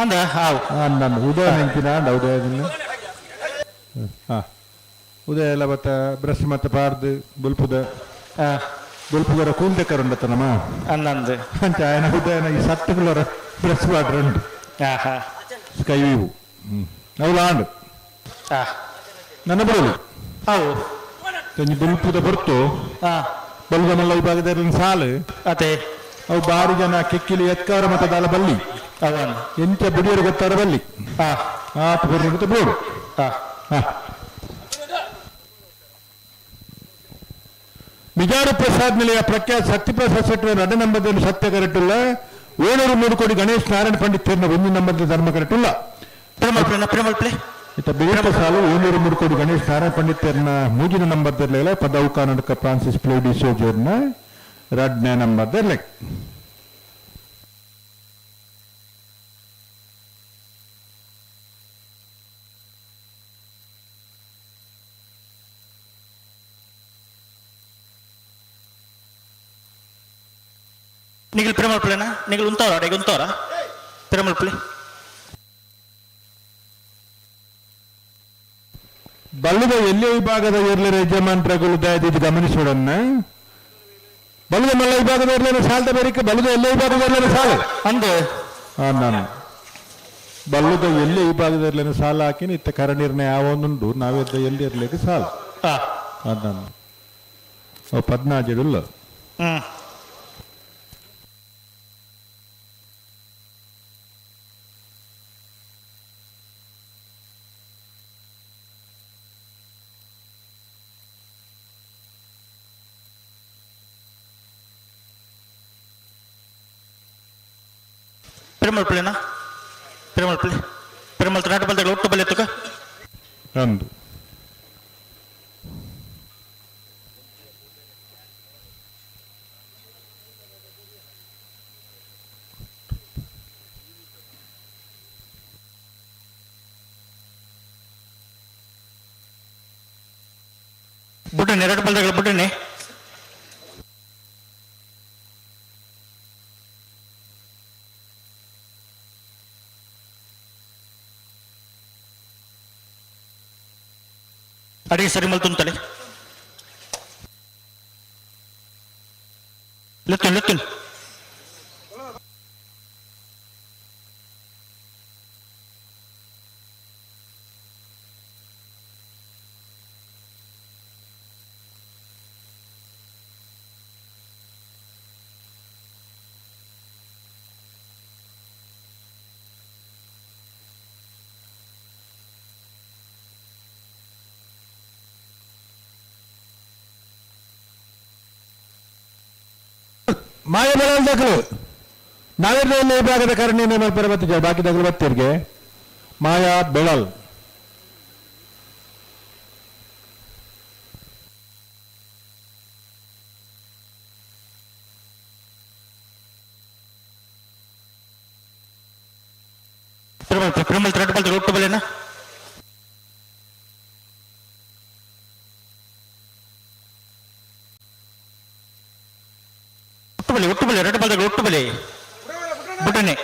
S19: ಅಂದ ಹಾವು.
S17: ಅಂದ ಉದಯ ನೆಂಚಿನ ಆಂಡ ಉದಯದಿಂದ. ಉದಯ ಎಲ್ಲ ಬತ್ತ ಬ್ರಷ್ ಮತ್ತೆ ಪಾರ್ದು ಬುಲ್ಪುದ. ಬುಲ್ಪುದರ ಕೂಂತೆ ಕರುಂಡತ್ತ ನಮ್ಮ.
S19: ಅಂದಂದು.
S17: ಅಂಚ ಆಯನ ಉದಯನ ಈ ಸಟ್ಟುಗಳರ ಬ್ರಷ್ ವಾಟರ್ ಉಂಟು. Sky view. ಅವು ಆಂಡು. ನನ್ನ ಬರೋದು.
S19: ಅವು.
S17: ಒಂಜಿ ಬುಲ್ಪುದ ಹೊರ್ತು. ಬಲ್ಗ ಮಲ್ಲ ವಿಭಾಗದಲ್ಲಿ ಸಾಲು.
S19: ಅದೇ.
S17: ಅವು ಬಾರಿ ಜನ ಕಿಕ್ಕಿಲಿ ಎತ್ಕಾರ ಮತ್ತೆ ದಾಲ ಬಲ್ಲಿ.
S19: ಅವನ್.
S17: ಎಂಚ ಬುಡಿಯರು ಗೊತ್ತಾರ ಬಲ್ಲಿ. ಆತ ಬರ್ಲಿಕ್ಕೆ ಬೋಡು. ಬಿಜಾರು ಪ್ರಸಾದ್ ನಿಲಯ ಪ್ರಖ್ಯಾತ ಸತ್ಯಪ್ರಸಾದ್ ಶೆಟ್ಟಿ ಎರಡು ನಂಬರ್ದಲ್ಲಿ ಸತ್ಯ ಕರೆಕ್ಟಿಲ್ಲ. ಏಳೂರು ಮೂರು ಕೋಟಿ ಗಣೇಶ್ ನಾರಾಯಣ ಪಂಡಿತ್ ತೇರ್ನ ಒಂದು ನಂಬರ್ದ ಧರ್ಮ ಕರೆಕ್ಟಿಲ್ಲ. ಇತ್ತ ಬೇರೆ ಸಾಲು ಏಳ್ನೂರು ಮೂರು ಕೋಟಿ ಗಣೇಶ್ ನಾರಾಯಣ ಪಂಡಿತ್ ತೇರ್ನ ಮೂಜಿನ ನಂಬರ್ ಇರಲಿಲ್ಲ. ಪದವು ಕರ್ನಾಟಕ ಫ್ರಾನ್ಸಿಸ್ ಪ್ಲೋಡಿ ಸೋಜರ್ನ ರಡ್ನೇ ನಂಬರ್ ಇರಲಿ.
S19: ನಿಗಲ್ ಪಿರಮಲ್ಪುಲೆನಾ? ನಿಗಲ್ ಉಂತವರ ಅಡೆಗೆ ಉಂತವರ ಪಿರಮಲ್ಪುಲೆ?
S17: ಬಲ್ಲದ ಎಲ್ಲೇ ವಿಭಾಗದ ಇರ್ಲಿರ ಯಜಮಾನ್ರಗಳು ದಯದಿದ್ದು ಗಮನಿಸೋಡನ್ನ. ಬಲ್ಲದ ಮಲ್ಲ ವಿಭಾಗದ ಇರ್ಲಿರ ಸಾಲದ ಬೇರಿಕೆ ಬಲ್ಲದ ಎಲ್ಲೇ ವಿಭಾಗದ ಇರ್ಲಿರ ಸಾಲ.
S19: ಅಂದು.
S17: ನಾನು ಬಲ್ಲದ ಎಲ್ಲೇ ವಿಭಾಗದ ಇರ್ಲಿನ ಸಾಲ ಹಾಕಿನ ಇತ್ತ ಕರ ನಿರ್ಣಯ ಯಾವೊಂದುಂಡು ನಾವೆದ್ದ ಎಲ್ಲಿ ಇರ್ಲಿಕ್ಕೆ ಸಾಲ. ನಾನು ಅವು ಪದ್ನಾಜಿಡುಲ್ಲ.
S19: ಪಿರಮಲ್ಪುಲೆನಾ? ಪಿರಮಲ್ಪುಲೆ ಪಿರಮಲ್ ನಾಟು ಬಲ್ದಗಳು ಒಟ್ಟು ಬಲ್ಲೆತ್ತುಕ.
S17: ಅಂದು.
S19: ಬುಡ್ಡನೆ ಎರಡು ಬಲ್ದಗಳು ಬುಡ್ಡನೆ. ಅಡಿಗೆ ಸರಿ ಮಲ್ತುಂತಲೆ ಲೆತ್ತುನ್ ಲೆತ್ತುನ್.
S17: ಮಾಯ ಬೆಳಲ್ ದಕಲು ನಾವೆಲ್ಲ ವಿಭಾಗದ ಕರ್ಣಿ ಮಲ್ಪರ ಬತ್ತಿದ್ದ ಬಾಕಿ ದಕಲು ಬತ್ತಿರ್ಗೆ ಮಾಯಾ ಬೆಳಲ್.
S19: ಪ್ರಿಮಲ್ ತ್ರೆಡ್ ಬಲ್ ರೊಟ್ಟು ಬಲ್ಲೇನಾ? ಒಟ್ಟು ಬಲಿ, ಒಟ್ಟು ಬಲಿ, ಎರಡು ಬಲ್ದಾಗ ಒಟ್ಟು ಬಲಿ ಬುಟನೆ.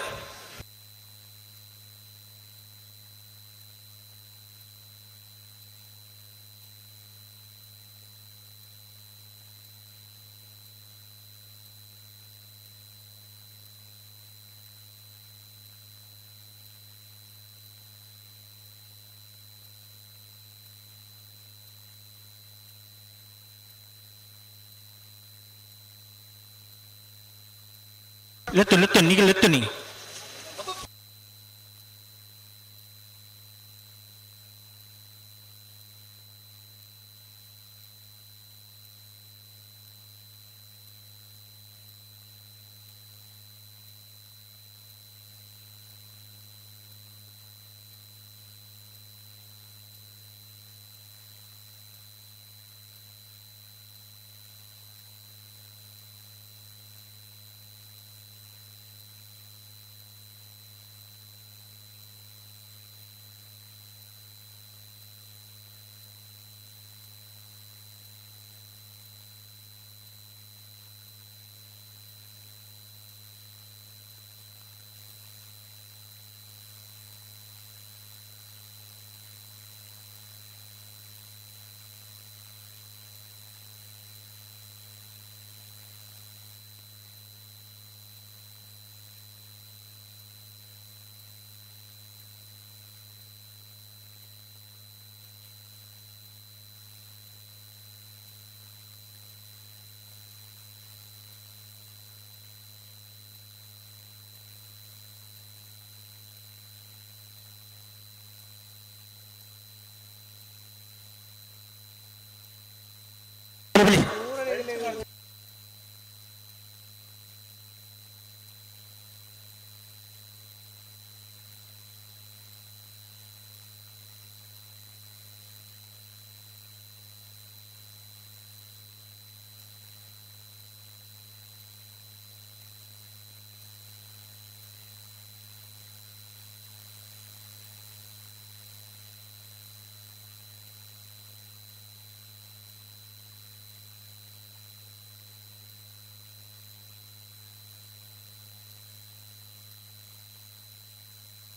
S19: ಲೆತ್ತು ಲೆತ್ತು ನೀಗ ಲೆತ್ತು ನೀ.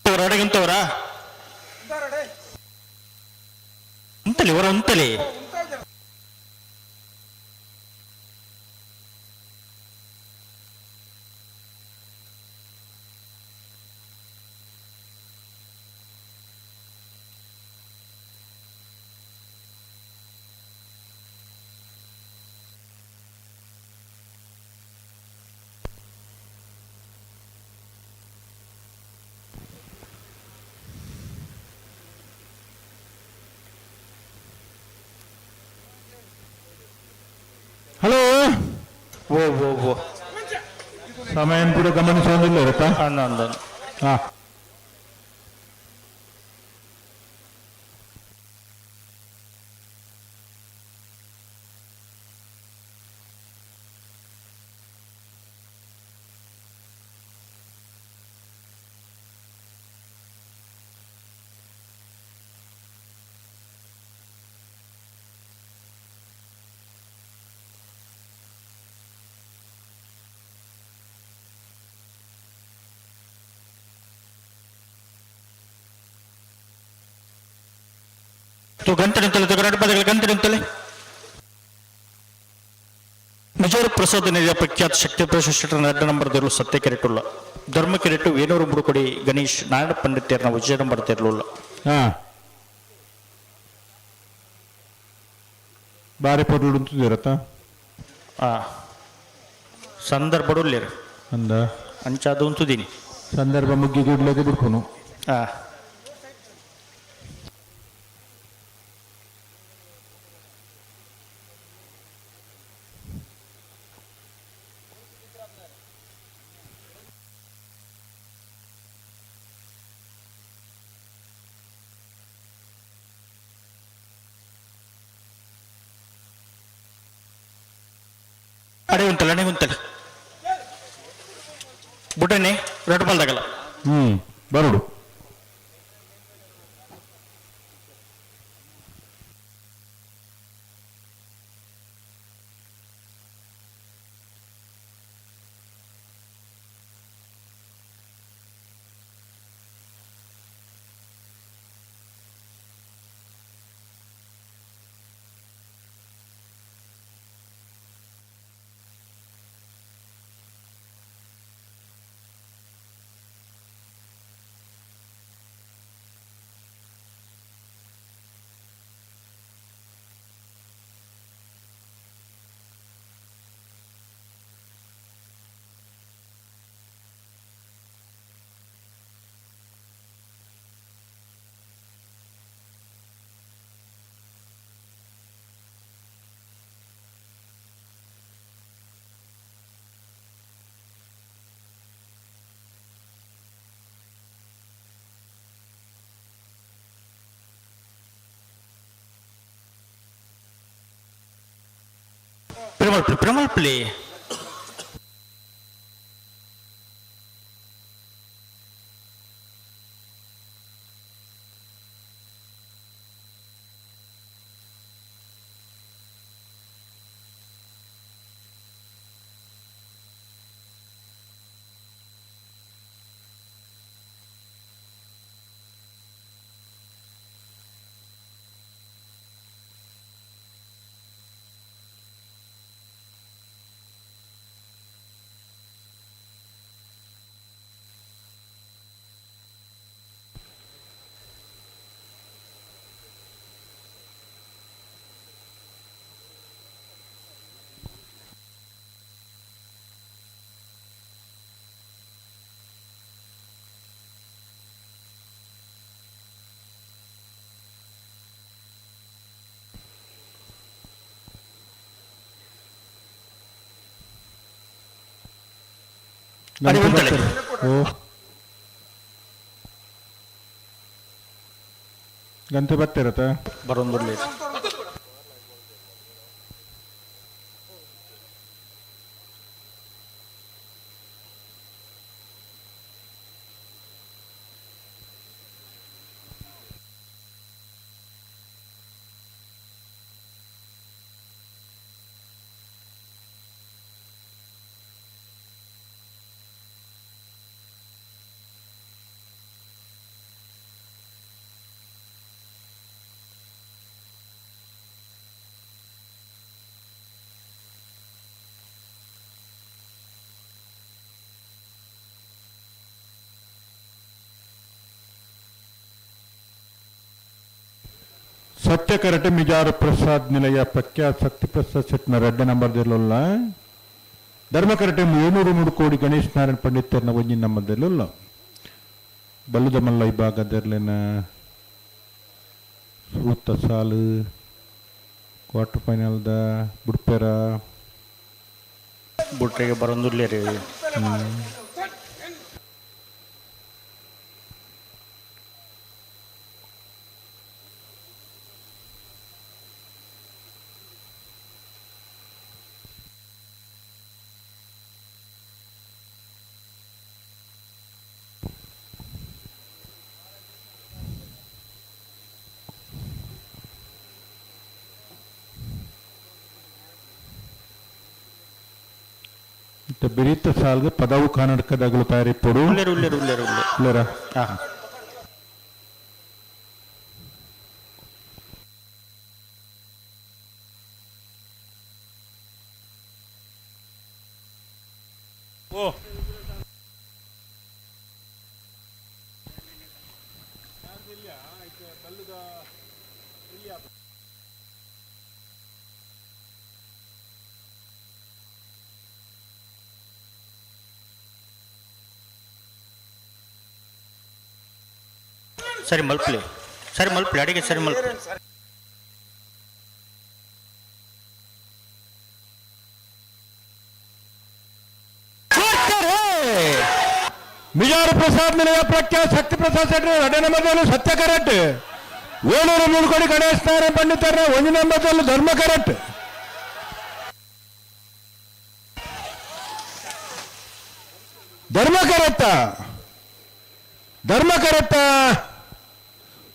S19: ಹೊರಗಂತವರಾ ಉಂತಲಿ ಹೊರ ಉಂತಲಿ.
S17: ಹಲೋ.
S19: ಓ ಓ ಓ
S17: ಸಮಯ ಕೂಡ ಗಮನಿಸೋದಿಲ್ಲ ಇರುತ್ತಾ? ಹಾ.
S19: ಗಂಟೆ ನಿಂತಲೆ, ಎರಡು ಪದಗಳ ಗಂಟೆ ನಿಂತಲೆ. ಮಿಜೋರು ಪ್ರಸಾದ್ ನಿಧಿಯ ಪ್ರಖ್ಯಾತ ಶಕ್ತಿ ಪ್ರಶಸ್ತಿ ಎರಡು ನಂಬರ್ ದೇರ್ಲು ಸತ್ಯ ಕೆರೆಟುಲ್ಲ. ಧರ್ಮ ಕೆರೆಟು ವೇಣೂರು ಬುಡುಕೊಡಿ ಗಣೇಶ್ ನಾರಾಯಣ ಪಂಡಿತೇರ್ನ ವಿಜಯ ನಂಬರ್ ತೇರ್ಲುಲ್ಲ.
S17: ಹಾ ಬಾರಿ ಪೊರ್ಲು ಉಂತುದಿರತ್ತಾ?
S19: ಆ ಸಂದರ್ಭಡುಲ್ಲೇರು
S17: ಅಂದ
S19: ಅಂಚಾದ ಉಂತುದೀನಿ.
S17: ಸಂದರ್ಭ ಮುಗ್ಗಿ ಗುಡ್ಲೆಗೆ ಬಿಡ್ಪುನು.
S19: ಆ ಅಡೆ ಉಂತಲ್ಲ ಅಡೆ ಉಂತಲ್ಲ ಬುಡ್ಡಣ್ಣೆ ರೊಡ್ಡ ಬಲ್ದಾಗಲ್ಲ.
S17: ಬರೋಡು.
S19: Perumal Perumal Pillai.
S17: ಗಂಟೆ ಬರ್ತಿರತ್ತ
S19: ಬರೋದು.
S17: ಸತ್ಯ karate Mijar Prasad Nilaya Prakhyath Shakthi Prasad ಶೆಟ್ನ red number ದಿರಲಿಲ್ಲ. ಧರ್ಮ ಕರಟೆ 703 ಕೋಡಿ ಗಣೇಶ್ ನಾರಾಯಣ ಪಂಡಿತರ್ನ ಒಂಜಿ ನಂಬರ್ ದಿರಲಿಲ್ಲ. ಬಲ್ಲುದ ಮಲ್ಲ ವಿಭಾಗದರ್ಲಿನ ಸುತ್ತ ಸಾಲು ಕ್ವಾರ್ಟರ್ ಫೈನಲ್ದ ಬುಡ್ಪೆರ
S19: ಬುಟ್ರೆಗೆ ಬರೋದಿಲ್ಲ ರೀ.
S17: ಬಿರಿತ ಸಾಲ್ಗೆ ಪದವು ಕನ್ನಡಕದಾಗಲು ತಯಾರಿಪ್ಪಡು.
S19: ಉಲ್ಲೇರು ಉಲ್ಲೇರು ಉಲ್ಲೇರು ಉಲ್ಲೇರು.
S17: ಉಲ್ಲೇರ?
S10: ಓ
S19: ಸರಿ ಮಲ್ಪಲಿ, ಸರಿ ಮಲ್ಪಲಿ, ಅಡಿಗೆ ಸರಿ ಮಲ್ಪಲಿ.
S17: ಮಿಜಾರು ಪ್ರಸಾದ್ ನಿಲಯ ಪ್ರಖ್ಯಾತ್ ಶಕ್ತಿ ಪ್ರಸಾದ್ ಶೆಟ್ಟಿ ಎರಡನೇ ನಂಬರ್ದಲ್ಲಿ ಸತ್ಯ ಕರೆಕ್ಟ್. 703 ಕೋಡಿ ಗಣೇಶ್ ನಾರಾಯಣ ಪಂಡಿತರ್ನ ಒಂದು ನಂಬರ್ದಲ್ಲಿ ಧರ್ಮ ಕರೆಕ್ಟ್. ಧರ್ಮಕರತ್ತ ಧರ್ಮಕರತ್ತ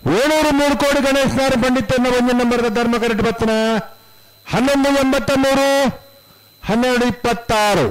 S17: ವೇಣೂರು 3 ಕೋಡಿ ಗಣೇಶ್ ನಾರ ಪಂಡಿತನ 1 ನಂಬರ್ದ ಧರ್ಮಕರಟ್ಟು ಬತ್ತನ 11:83 12:26.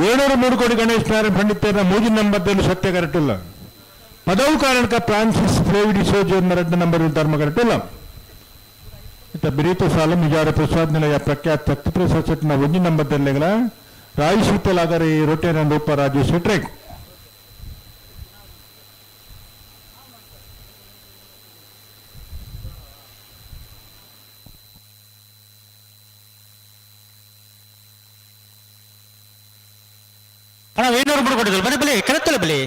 S17: ವೇಣೂರು 3 ಕೋಡಿ ಗಣೇಶ್ ನಾರಾಯಣ ಪಂಡಿತರ 3 ನಂಬರ್ದಲ್ಲಿ ಸತ್ಯ ಕರೆಕ್ಟಿಲ್ಲ. ಪದವು ಕಾರಣಕ ಫ್ರಾನ್ಸಿಸ್ ಫ್ಲೇವಿಡಿ ಸೋಜಿ 2 ನಂಬರ್ ಧರ್ಮ ಕರೆಕ್ಟಿಲ್ಲ. ಇತ್ತ ಬಿರೀತ ಸಾಲ ಮಿಜಾರ ಪ್ರಸಾದ್ ನಿಲಯ ಪ್ರಖ್ಯಾತ ಶಕ್ತಿಪ್ರಸಾದ್ ಶೆಟ್ಟಿನ 1 ನಂಬರ್ದಲ್ಲಿಗಳ ರಾಯಿ ಶೀತಲಾಗರಿ ರೊಟ್ಟೆನ ರೂಪ ರಾಜೇಶ್ ಶೆಟ್ರೆ.
S19: ಅಣ್ಣ ವೇಣೂರು 3 ಕೋಟಿ ಬನ್ನಿ ಬಲಿ ಕರೆತ್ತಲ್ಲ ಬಲಿ.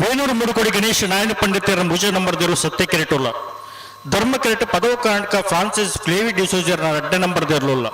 S19: ವೇಣೂರು 3 ಕೋಡಿ ಗಣೇಶ್ ನಾರಾಯಣ ಪಂಡಿತರ 3 ನಂಬರ್ ದೇವರು ಸತ್ಯ ಕೆರೆಟುಲ್ಲ. ಧರ್ಮ ಕೆರೆಟ್ ಪದವು ಕಾರಣಕ ಫ್ರಾನ್ಸಿಸ್ ಫ್ಲೇವಿ ಡಿಸೋಜರ್ 2 ನಂಬರ್ ದೇರ್ಲುಲ್ಲ.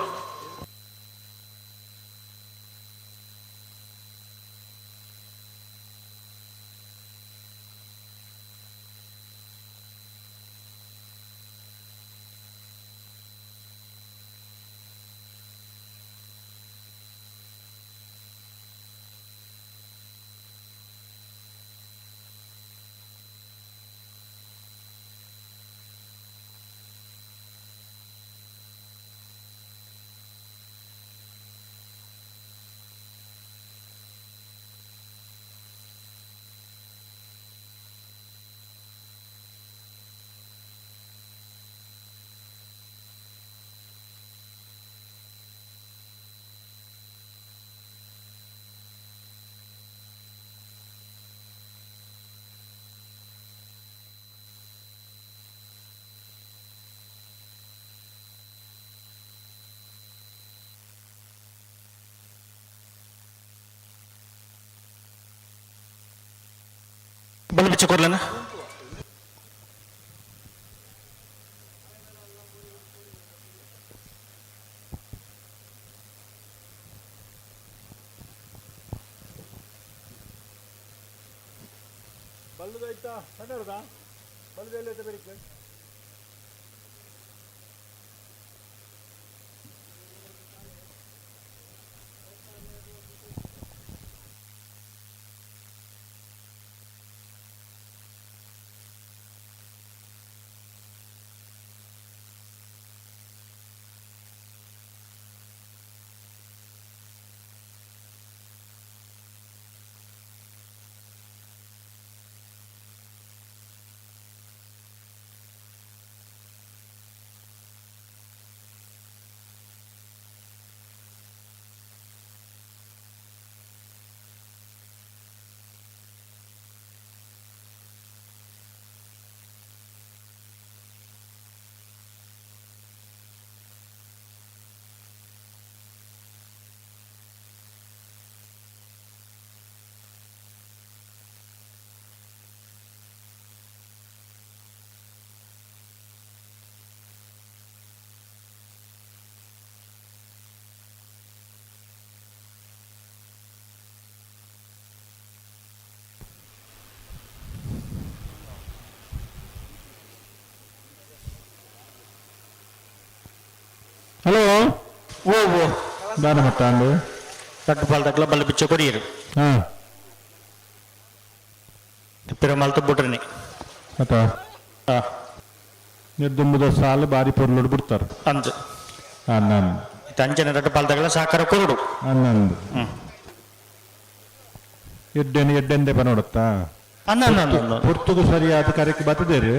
S19: ಬಲ ಬಿಚ್ಚ ಕೊಡ್ಲನ.
S10: ಬಲ್ಲದಾಯ್ತಾ ಸಣ್ಣದ ಬಲ್ಲದೆಲ್ಲ ಬೆರಿಕೆ.
S17: ಹಲೋ
S19: ಓ ಓ
S17: ದಾನ ಮತ್ತಾಂಡು
S19: ರಡ್ಡು ಪಾಲ್ದಕ್ಲ ಬಲ್ಲ ಬಿಚ್ಚ ಕೊರಿಯರು
S17: ಹಾ
S19: ಪಿರಮಾಲ್ತ ಬುಡ್ರನಿ
S17: ಅತ್ತ ನಿರ್ದುಂಬುದ ಸಾಲು ಬಾರಿ ಪೊರ್ಲುಡು ಬಿಡ್ತಾರೆ
S19: ಅಂದು
S17: ಅನ್ನಂದು
S19: ಅಂಚನೆ ರಡ್ಡು ಪಾಲ್ದಕ್ಲ ಸಾಕಾರ ಕೊರಡು
S17: ಅನ್ನಂದು ಎಡ್ಡೆನು ಎಡ್ಡೆಂದೆ ಪನೋಡತ್ತಾ
S19: ಅನ್ನ ಅನ್ನ ಅನ್ನ
S17: ಪೊರ್ತುಗು ಸರಿಯಾದ ಕರೆಕ್ ಬತ್ತದೇರು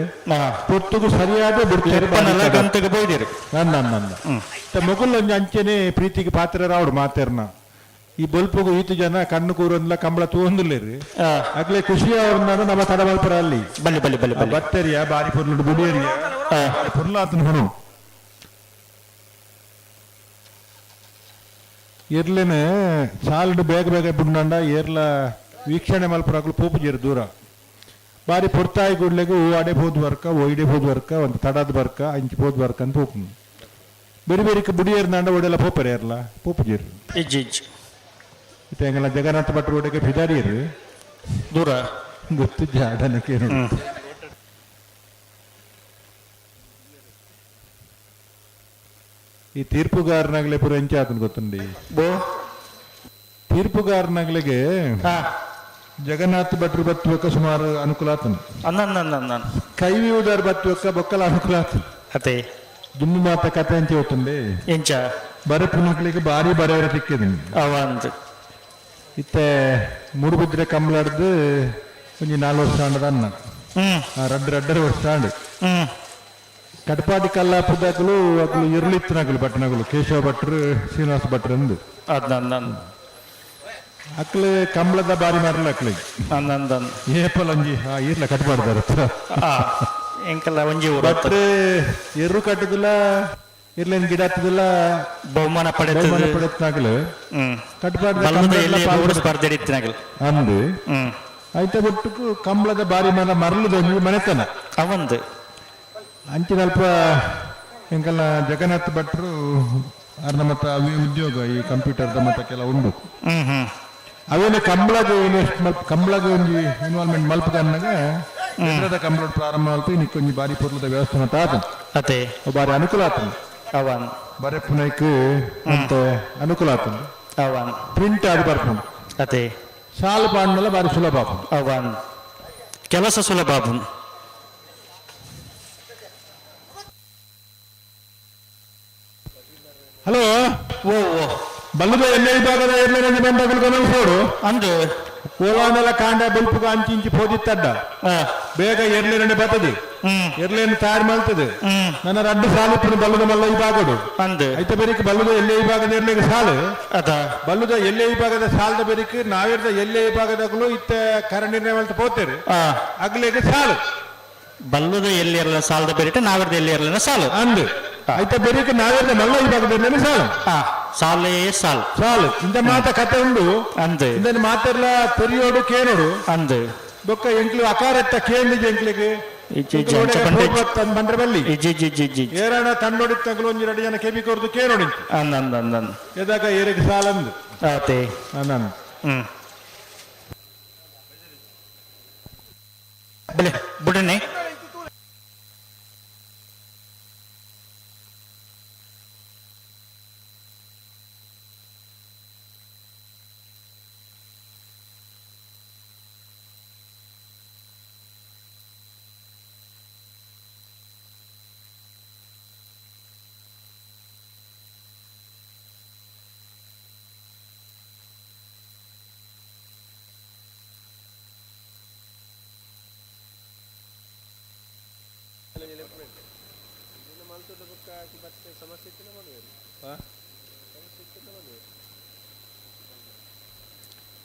S17: ಪೊರ್ತುಗು ಸರಿಯಾದ ಬಿಡ್ತೇರು
S19: ಎಪ್ಪನಲ ಗಂತಗೆ ಬೋಯ್ದೇರು
S17: ಅನ್ನ ಅನ್ನ ಅನ್ನ ಮೊಗುಲ್ ಒಂಜಿ ಅಂಚೆನೆ ಪ್ರೀತಿಗೆ ಪಾತ್ರರಾವಡು ಮಾತೇರ್ನ ಈ ಬೊಲ್ಪುಗು ಈತು ಜನ ಕಣ್ಣು ಕೂರೊಂದ್ಲ ಕಂಬಳ ತೂವೊಂದುಲ್ಲೇರು ಅಗ್ಲೆ ಖುಷಿ ಅವ್ರನ್ನ ನಮ್ಮ ತಡಮಲ್ಪರ ಅಲ್ಲಿ
S19: ಬಲ್ಲಿ ಬಲ್ಲಿ ಬಲ್ಲಿ ಬಲ್ಲಿ
S17: ಬತ್ತರಿಯ ಬಾರಿ ಪೊರ್ಲುಡು ಬುಡಿಯರಿಯ ಪೊರ್ಲಾತನ ಹೊಣು ಎರ್ಲೆನೆ ಸಾಲುಡು ಬೇಗ ಬೇಗ ಬುಡ್ನಂಡ ಏರ್ಲ ವೀಕ್ಷಣೆ ಮಲ್ಪರಾಗ್ಲು ಪೋಪುಜೇರು ದೂರ ಬಾರಿ ಪೊರ್ತಾಯಿ ಗುಡ್ಲೆಗು ಅಡೆ ಬೋದ್ ವರ್ಕ ಒಯ್ಡೆ ಬೋದ್ ವರ್ಕ ಒಂದು ತಡದ ಬರ್ಕ ಅಂಚಿ ಬೋದ್ ವರ್ಕ ಅಂತ ಪೋಪು ಬೇರೆ ಬೇರೆ ಬುಡಿಯೇರ್ನಾಂಡ ಒಡೆಲ್ಲ ಪೋಪರೆ ಏರ್ಲ ಪೋಪುಜೇರು
S19: ಇಜ್ಜಿ ಇಜ್ಜಿ
S17: ಇತ್ತೆ ಎಂಗಲ ಜಗನ್ನಾಥ ಭಟ್ರು ಒಡೆಗೆ ಫಿದಾರಿಯರು
S19: ದೂರ
S17: ಗೊತ್ತು ಜಾಡನಕ್ಕೆ ಈ ತೀರ್ಪುಗಾರನಾಗ್ಲೆ ಪೂರ ಎಂಚ ಆತನ ಗೊತ್ತುಂಡಿ
S19: ಬೋ
S17: ತೀರ್ಪುಗಾರನಾಗ್ಲೆಗೆ ಜಗನ್ನಾಥ ಭಟ್ರು ಬತ್ತುವಕ್ಕ ಸುಮಾರು ಅನುಕೂಲ ಆತನ
S19: ಅನ್ನ ಅನ್ನ ಅನ್ನ
S17: ಕೈವಿಯುದಾರ್ ಬತ್ತುವಕ್ಕ ಬೊಕ್ಕಲ ಅನುಕೂಲ ಆತನ
S19: ಅದೇ
S17: ದುಮ್ಮು ಮಾತ ಕತೆ ಅಂಚೆ ಗೊತ್ತುಂಡಿ
S19: ಎಂಚ
S17: ಬರಪುನಕ್ಲಿಗೆ ಬಾರಿ ಬರೆಯರ ತಿಕ್ಕಿದ
S19: ಅವಂದು
S17: ಇತ್ತೆ ಮೂಡುಬಿದ್ರೆ ಕಂಬಳಾಡ್ದು ಒಂಜಿ ನಾಲ್ ವರ್ಷ ಆಂಡದ ಅನ್ನ ರಡ್ಡು ರಡ್ಡರ ವರ್ಷ ಆಂಡ್ ಕಟ್ಪಾಡಿ ಕಲ್ಲಾಪುದಾಕಲು ಅಕ್ಲು ಇರ್ಲಿತ್ತನಕಲು ಭಟ್ನಕಲು ಕೇಶವ ಭಟ್ರು ಶ್ರೀನಿವಾಸ ಭಟ್ರು ಅಂದು ಅಕ್ಲು ಕಂಬಳದ ಬಾರಿ ಮಾರಲ್ಲ ಅಕ್ಲಿಗೆ ಏಪಲ್ ಒಂಜಿ ಹಾ ಇರ್ಲ ಕಟ್ಪಾಡ್ದಾರ
S19: ಎಂಕಲ್ಲ ಒಂಜಿ ಊರು
S17: ಭಟ್ರು ಎರು ಕಟ್ಟುದಿಲ್ಲ ಇರ್ಲೇನ್ ಗಿಡ ಹತ್ತದಿಲ್ಲ
S19: ಬಹುಮಾನ ಪಡೆತದ
S17: ಬಹುಮಾನ ಪಡೆತ್ನಾಗಲು ಕಟ್ಪಾಡ್ದ
S19: ಬಲ್ಲದ
S17: ಕಂಬಳದ
S19: ಎಲ್ಲಿ
S17: ಪಾಲ್
S19: ಓಡಿಸ್ ಸ್ಪರ್ಧೆ
S17: ಅಂದು ಐತ ಬೊಟ್ಟುಕು ಕಂಬಳದ ಬಾರಿ ಮರ ಮರಳುದ ಒಂಜಿ ಮನೆತನ
S19: ಅವಂದು
S17: ಅಂಚಿನಲ್ಪ ಎಂಕಲ್ನ ಜಗನ್ನಾಥ ಭಟ್ರು ಅರ್ನ ಮತ್ತ ಅವೇ ಉದ್ಯೋಗ ಈ ಕಂಪ್ಯೂಟರ್ದ ಮತ್ತ ಕೆಲ ಉಂಡು ಅವೇನೆ ಕಂಬಳದ ಇನ್ವೆಸ್ಟ್ ಮಲ್ಪ ಕಂಬಳದ ಒಂಜಿ ಇನ್ವಾಲ್ವ್ಮೆಂಟ್ ಮಲ್ಪ ಅನ್ನಗ ಎದ್ರದ ಕಂಬಳ ಪ್ರಾರಂಭ ಮಲ್ಪ ಇನ್ನೊಂಜಿ ಬಾರಿ ಪೊರ್ಲದ ವ್ಯವಸ್ಥೆ ಮತ್ತ ಆತನ
S19: ಅದೇ
S17: ಬಾರಿ ಅನುಕೂಲ ಆತನ
S19: ಅವನ್
S17: ಬರೆ ಪುನೈಕ್ ಮತ್ತೆ ಅನುಕೂಲ ಆತನ
S19: ಅವನ್
S17: ಪ್ರಿಂಟ್ ಆದ್ ಬರ್ಪುಂಡು
S19: ಅದೇ
S17: ಸಾಲು ಪಾಂಡಲ ಬಾರಿ ಸುಲಭ ಆಪುಂಡು
S19: ಅವನ್ ಕೆಲಸ ಸುಲಭ ಆಪುಂಡು
S17: ಹಲೋ
S19: ಓ ಓ
S17: ಬಲ್ಲದ ಎಣ್ಣೆ ವಿಭಾಗದ ಎರ್ಲೆನಂಜಿ ಬಂದಾಗಲು ಗಮನಿಸೋಡು
S19: ಅಂದು
S17: ಕೋಲಾನೆಲ ಕಾಂಡ ಬೊಲ್ಪುಗ ಅಂಚಿಂಚಿ ಪೋದಿತ್ತಡ್ಡ ಬೇಗ ಎರ್ಲೆನಂಡೆ ಬರ್ತದೆ ಎರ್ಲೇನು ತಯಾರು ಮಾಡ್ತದೆ ನನ್ನ ರಡ್ಡು ಸಾಲು ಇಪ್ಪುನು ಬಲ್ಲದ ಮಲ್ಲ ವಿಭಾಗಡು
S19: ಅಂದು
S17: ಐತ ಬೇರಿಕ್ ಬಲ್ಲದ ಎಲ್ಲೇ ವಿಭಾಗದ ಎರ್ಲೆಗೆ ಸಾಲು
S19: ಅದ
S17: ಬಲ್ಲದ ಎಲ್ಲೇ ವಿಭಾಗದ ಸಾಲದ ಬೇರಿಕ್ ನಾವಿರ್ದ ಎಲ್ಲೇ ವಿಭಾಗದಾಗಲು ಇತ್ತ ಕರ ನಿರ್ಣಯ ಮಾಡ್ತಾ ಪೋತೇರು ಅಗ್ಲೆಗೆ ಸಾಲು
S19: ಬಲ್ಲದ ಎಲ್ಲಿ ಇರಲ್ಲ ಸಾಲದ ಬೇರಿಟ ನಾವಿರ್ದ ಎಲ್ಲಿ ಇರಲ್ಲ ಸಾಲು
S17: ಅಂದು ಐತ ಬೇರಿಕ್ ನಾವಿರ್ದ ಮಲ್ಲ ವಿಭಾಗದ ಎರ್ಲೆನೆ ಸಾಲು
S19: ಸಾಲೇ ಸಾಲು
S17: ಸಾಲು ಇಂತ ಮಾತ ಕತೆ ಉಂಡು
S19: ಅಂದು
S17: ಇಂದನ್ ಮಾತೆರ್ಲ ತೆರಿಯೋಡು ಕೇನೋಡು
S19: ಅಂದು
S17: ಬೊಕ್ಕ ಎಂಕ್ಲು ಅಕಾರತ್ತ ಕೇಂದ್ರ ಎಂಕ್ಲಿಗೆ
S19: ಇಜ್ಜಿ ಇಜ್ಜಿ ಅಂಚ ಪಂಡೆ
S17: ಬಂದ್ರೆ ಬಲ್ಲಿ
S19: ಇಜ್ಜಿ ಇಜ್ಜಿ ಇಜ್ಜಿ ಇಜ್ಜಿ
S17: ಏರಣ ತಣ್ಣೋಡಿ ತಗಲು ಒಂಜಿ ಎರಡು ಜನ ಕೆಬಿ ಕೊರ್ದು ಕೇನೋಡಿ
S19: ಅಂದ ಅಂದ ಅಂದ ಅಂದ
S17: ಎದಾಗ ಏರಿಗೆ ಸಾಲಂದು
S19: ಅದೇ
S17: ನಾನು
S19: ಬಲೆ ಬುಡನೆ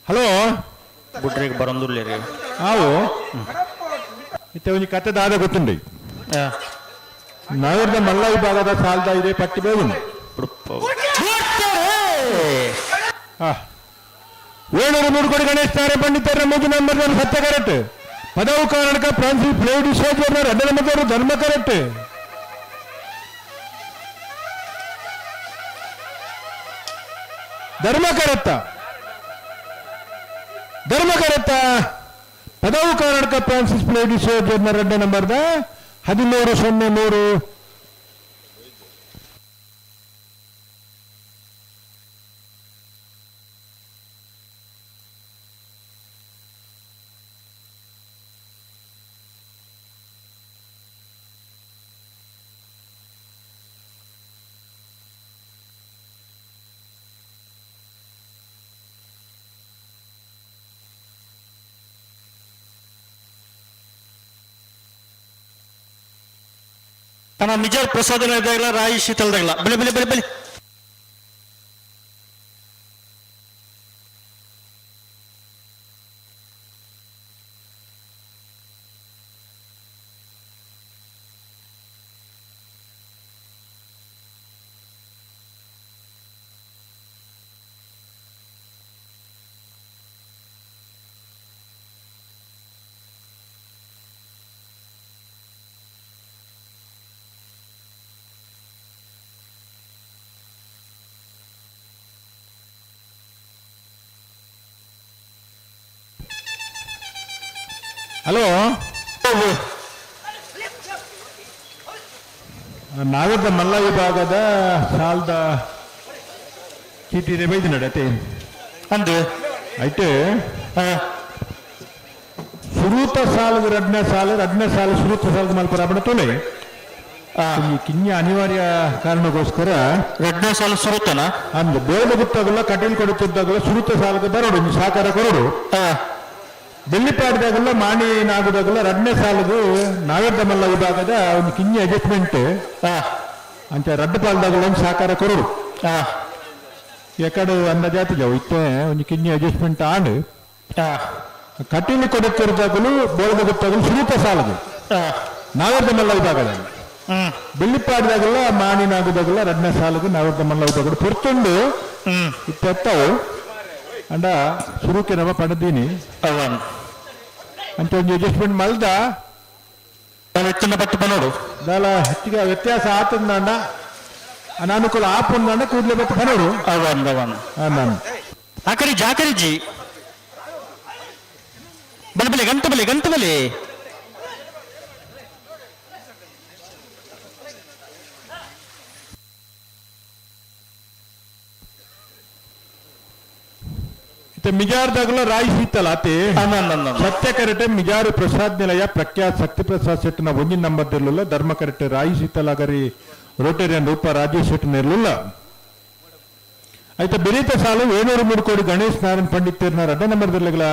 S17: ಹಲೋ
S19: ಬುಡ್ರಿಗೆ ಬರೊಂದುಲ್ಲೇರಿ
S17: ಆವು ಇತ್ತೆ ಒಂಜಿ ಕತೆ ದಾದ ಗೊತ್ತುಂಡಿ ನಾವಿರ್ದ ಮಲ್ಲ ವಿಭಾಗದ ಸಾಲದ ಇದೆ ಪಟ್ಟಿ ಬೇಗುಂಡು ಏಳ್ನೂರು ಮೂರು ಕೋಟಿ ಗಣೇಶ್ ತಾರೆ ಪಂಡಿತರ ಮೂರು ನಂಬರ್ ಸತ್ಯ ಕರೆಕ್ಟ್ ಪದವು ಕಾರಣಕ ಫ್ರಾನ್ಸಿಸ್ ಫ್ಲೇಡ್ ವಿಶ್ವೇಶ್ವರ ರಡ್ಡ ನಂಬರ್ ಧರ್ಮ ಕರೆಕ್ಟ್ ಧರ್ಮ ಕರೆಕ್ಟ ಧರ್ಮ ಕರೆಕ್ಟ ಪದವು ಕರ್ನಾಟಕ ಫ್ರಾನ್ಸಿಸ್ ಪ್ಲೇಡ್ ವಿಶ್ವೇಶ್ವರ ರಡ್ಡ ನಂಬರ್ದ 1303.
S19: ಅಣ್ಣ ಮಿಜಾರ್ ಪ್ರಸಾದ ರಾಯಿ ಶೀತಲ್ದಾಗಲ ಬೆಲೆ ಬೆಲೆ ಬೆಲೆ ಬೆಲೆ.
S17: ಹಲೋ, ನಾವೆದ್ದ ಮಲ್ಲ ವಿಭಾಗದ ಸಾಲದ ಚೀಟಿ ಬೈದು ನಡತೆ
S19: ಅಂದು
S17: ಐತೆ. ಸುರೂತ ಸಾಲದ ರಡ್ನೇ ಸಾಲ, ರಡ್ನೇ ಸಾಲ ಸುರೂತ ಸಾಲದ ಮಲ್ಪರ ಅಬಣ ತೊಲೆ ಈ ಕಿಂಜ ಅನಿವಾರ್ಯ ಕಾರಣಕ್ಕೋಸ್ಕರ
S19: ರಡ್ನೇ ಸಾಲ ಸುರುತನ
S17: ಅಂದು ಬೇಡ ಗೊತ್ತಾಗಲ್ಲ. ಕಟೀಲ್ ಕೊಡುತ್ತಿದ್ದಾಗಲ್ಲ ಸುರೂತ ಸಾಲದ ಬರೋಡು ಸಹಕಾರ ಕೊರಡು. ಬೆಳ್ಳಿಪಾಡಿದಾಗಲ್ಲ ಮಾಣಿ ನಾಗುದಾಗಲ್ಲ ರಡ್ನೇ ಸಾಲದು ನಾವೆದ್ದ ಮಲ್ಲ ವಿಭಾಗದ ಒಂದು ಕಿಂಜ ಅಡ್ಜಸ್ಟ್ಮೆಂಟ್ ಅಂಚ ರಡ್ಡು ಪಾಲ್ದಾಗಲ್ಲ ಒಂದು ಸಹಕಾರ ಕೊರಡು. ಎಕಡೆ ಅಂದಾಜಾತಿ ಜಾವು ಇತ್ತೆ ಒಂದು ಕಿಂಜ ಅಡ್ಜಸ್ಟ್ಮೆಂಟ್ ಆಂಡ್ ಕಟೀಲು ಕೊಡುತ್ತಿದ್ದಾಗಲೂ ಬೋಳದ ಗೊತ್ತಾಗಲು ಸುರೂತ ಸಾಲದು ನಾವೆದ್ದ ಮಲ್ಲ ವಿಭಾಗದಲ್ಲಿ. ಬೆಳ್ಳಿಪಾಡಿದಾಗಲ್ಲ ಮಾಣಿನಾಗುದಾಗಲ್ಲ ರಡ್ನೇ ಸಾಲದು ನಾವೆದ್ದ ಮಲ್ಲ ವಿಭಾಗದ ಪೊರ್ತುಂಡು ಇಪ್ಪತ್ತವು ಅಂಡ ಸುರುಕೆ ನಮ್ಮ ಪಡೆದೀನಿ ಅಂತ ಒಂದು ಅಡ್ಜಸ್ಟ್ಮೆಂಟ್ ಮಲ್ದ
S19: ಎತ್ತಿನ ಪಟ್ಟು ಬನ್ನೋಡು
S17: ದಾಲ ಹೆಚ್ಚಿಗೆ ವ್ಯತ್ಯಾಸ ಆತಂದ ಅನಾನುಕೂಲ ಆಪುಂದ ಕೂಡಲೇ ಬತ್ತು ಬನ್ನೋಡು.
S19: ಅವನ್ ಅವನ್
S17: ನಾನು
S19: ಆಕರಿ ಜಾಕರಿಜಿ ಬಲೆ ಬಲೆ ಗಂಟು ಬಲೆ ಗಂಟು ಬಲೆ.
S17: ಮಿಜಾರ್ದಾಗಲ ರಾಯಿ ಶೀತಲ ಆತೆ ಸತ್ಯ ಕರೆಟೆ ಮಿಜಾರು ಪ್ರಸಾದ್ ನಿಲಯ ಪ್ರಖ್ಯಾತ್ ಸತ್ಯಪ್ರಸಾದ್ ಶೆಟ್ಟನ ಒಂಜಿನ ನಂಬರ್ ಇರಲಿಲ್ಲ. ಧರ್ಮ ಕರೆಟೆ ರಾಯಿ ಶೀತಲಾಗರಿ ರೋಟೇರಿಯನ್ ರೂಪ ರಾಜೇಶ್ ಶೆಟ್ಟನ ಇರಲಿಲ್ಲ. ಆಯ್ತಾ ಬೆರೀತ ಸಾಲು ಏಳ್ನೂರು ಮೂರು ಕೋಡಿ ಗಣೇಶ್ ನಾರಾಯಣ್ ಪಂಡಿತ್ ರಡ್ಡ ನಂಬರ್ ಇರಲಿಲ್ಲ.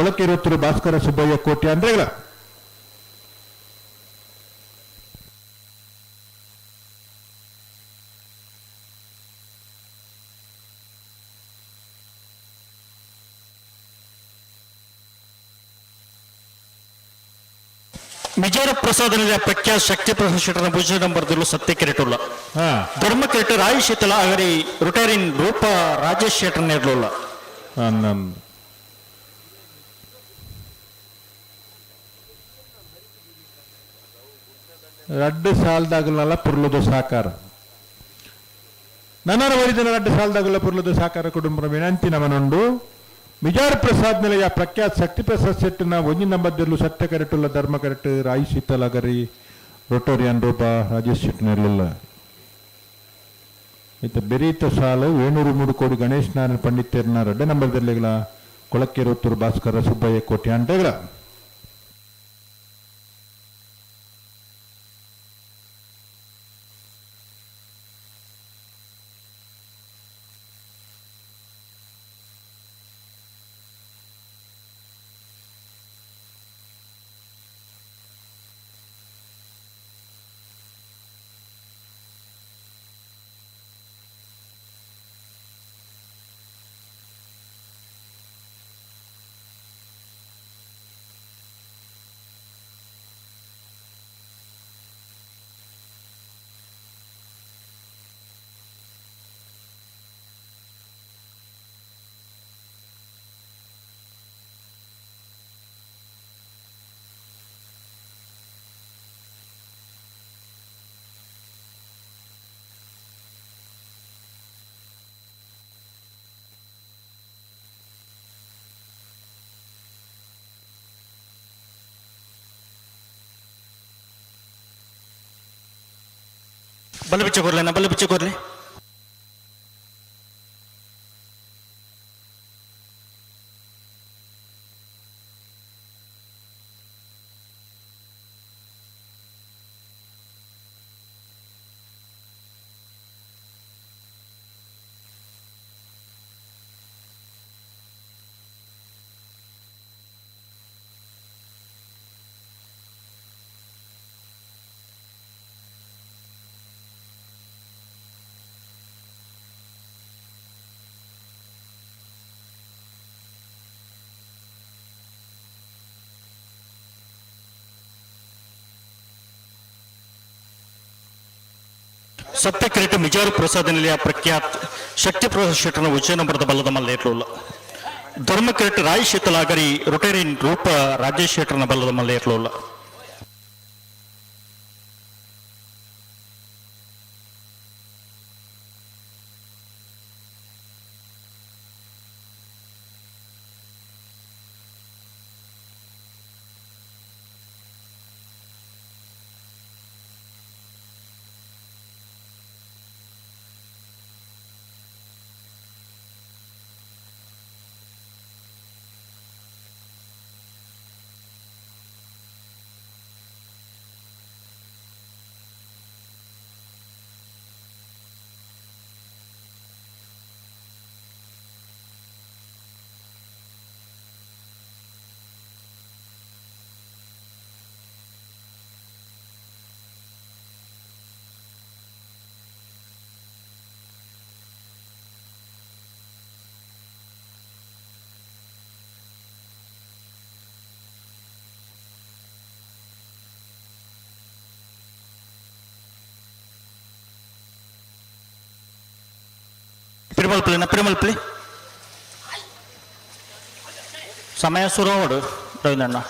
S17: ಕೊಳಕೆರೊತ್ತರು ಭಾಸ್ಕರ ಸುಬ್ಬಯ್ಯ ಕೋಟಿ ಅಂದ್ರೆ
S19: ಮಿಜಾರ ಪ್ರಸಾದ ಪ್ರಖ್ಯಾತ ಶಕ್ತಿ ಪ್ರಸಾದ್ ಶೆಟ್ಟರ ಭುಜ ನಂಬರ್ ಸತ್ಯ ಕೆರೆಟುಲ್ಲ. ಧರ್ಮ ಕೆರೆಟ ರಾಯಿ ಶೀತಲ ಆಗರಿ ರಿಟೈರಿಂಗ್ ರೂಪ ರಾಜೇಶ್ ಶೆಟ್ಟರ್ ಇರಲಿಲ್ಲ.
S17: ರಡ್ಡು ಸಾಲದಾಗಲಲ್ಲ ಪುರ್ಲುದು ಸಾಕಾರ ನನ್ನರ ವರಿದನ ರಡ್ಡು ಸಾಲದಾಗಲ್ಲ ಪುರ್ಲುದು ಸಾಕಾರ ಕುಟುಂಬ ವಿನಂತಿ ನಮನುಂಡು. ಮಿಜಾರ್ ಪ್ರಸಾದ್ ನಿಲಯ ಪ್ರಖ್ಯಾತ್ ಶಕ್ತಿ ಪ್ರಸಾದ್ ಶೆಟ್ಟನ ಒಂಜಿ ನಂಬದ್ದಿರ್ಲು ಸತ್ಯ ಕರೆಟುಲ್ಲ ಧರ್ಮ ಕರೆಟ್ ರಾಯಿ ಶೀತಲಗರಿ ರೋಟೋರಿಯನ್ ರೂಪ ರಾಜೇಶ್ ಶೆಟ್ಟನ ಇರಲಿಲ್ಲ. ಈತ ಬೆರೀತ ಸಾಲು ಏಳ್ನೂರು ಮೂರು ಕೋಡಿ ಗಣೇಶ್ ನಾರಾಯಣ ಪಂಡಿತರ್ನ ರಡ್ಡ ನಂಬರ್ದಲ್ಲಿಗಳ ಕೊಳಕೆರೊತ್ತೂರು ಭಾಸ್ಕರ ಸುಬ್ಬಯ್ಯ ಕೋಟಿ ಅಂಟೆಗಳ.
S19: ಬಲ್ಲು ಬಿಚ್ಚ ಕೊರ್ಲೆ ನಾ ಬಲ್ಲು ಬಿಚ್ಚ ಕೊರ್ಲೆ. ಸತ್ಯಕಿರೀಟ ಮಿಜಾರು ಪ್ರಸಾದ ನಿಲಯ ಪ್ರಖ್ಯಾತ್ ಶಕ್ತಿ ಪ್ರಸಾದ್ ಶೆಟ್ಟರ್ನ ಉಜ್ಜಯ ನಂಬರದ ಬಲ್ಲದ ಮಲ್ಲೇರ್ಲುಲ್ಲ. ಧರ್ಮಕಿರೀಟ ರಾಯ್ ಶೀತಲಾಗರಿ ರುಟೇರಿನ್ ರೂಪ ರಾಜೇಶ್ ಶೆಟ್ಟರ್ನ ಬಲ್ಲದ ಮಲ್ಲೇರ್ಲುಲ್ಲ. ಪಿರಮಲ್ಪಲಿ ಪಿರಮಲ್ಪಲಿ ಸಮಯ ಶುರು ರವೀಂದ್ರಣ್ಣ.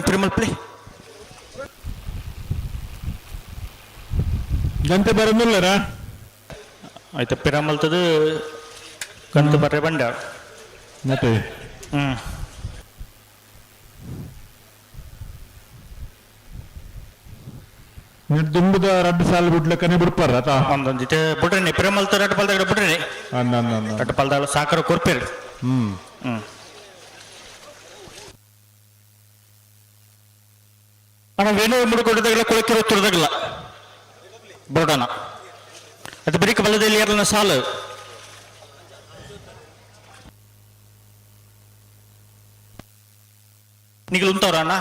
S19: ಪಿರಮಲ್ಪಲಿ
S17: ಗಂಟೆ ಬರೋದಿಲ್ಲರಾ?
S19: ಆಯ್ತು, ಪಿರಮಲ್ತದು ಗಂಟೆ ಬರ್ರೆ ಬಂಡ.
S17: ಮತ್ತೆ ದುಂಬುದ ರಡ್ಡು ಸಾಲು ಬಿಡ್ಲಕ್ಕನೆ ಬಿಡ್ಪಾರ ಆತ.
S19: ಒಂದೊಂದು ಬಿಡ್ರಿ, ಪಿರಮಲ್ತ ರಡ್ಡು ಪಲ್ದಾಗ ಬಿಡ್ರಿ. ರಡ್ಡು ಪಲ್ದಾಗ ಸಾಕರ ಕೊರ್ಪೇರಿ.
S17: ಹ್ಮ್
S19: ಹ್ಮ್ ಅಣ್ಣ, ವೇಣು ಮುಡುಕೊಟ್ಟದಾಗಲ ಕೊಳಕಿರೋ ತುರ್ದಾಗಲ್ಲ ಬರೋಡಣ. ಅದು ಬರೀಕ ಬಲ್ಲದಲ್ಲಿ ಯಾರನ್ನ ಸಾಲು ನಿಗಲು ಉಂತವ್ರ ಅಣ್ಣ.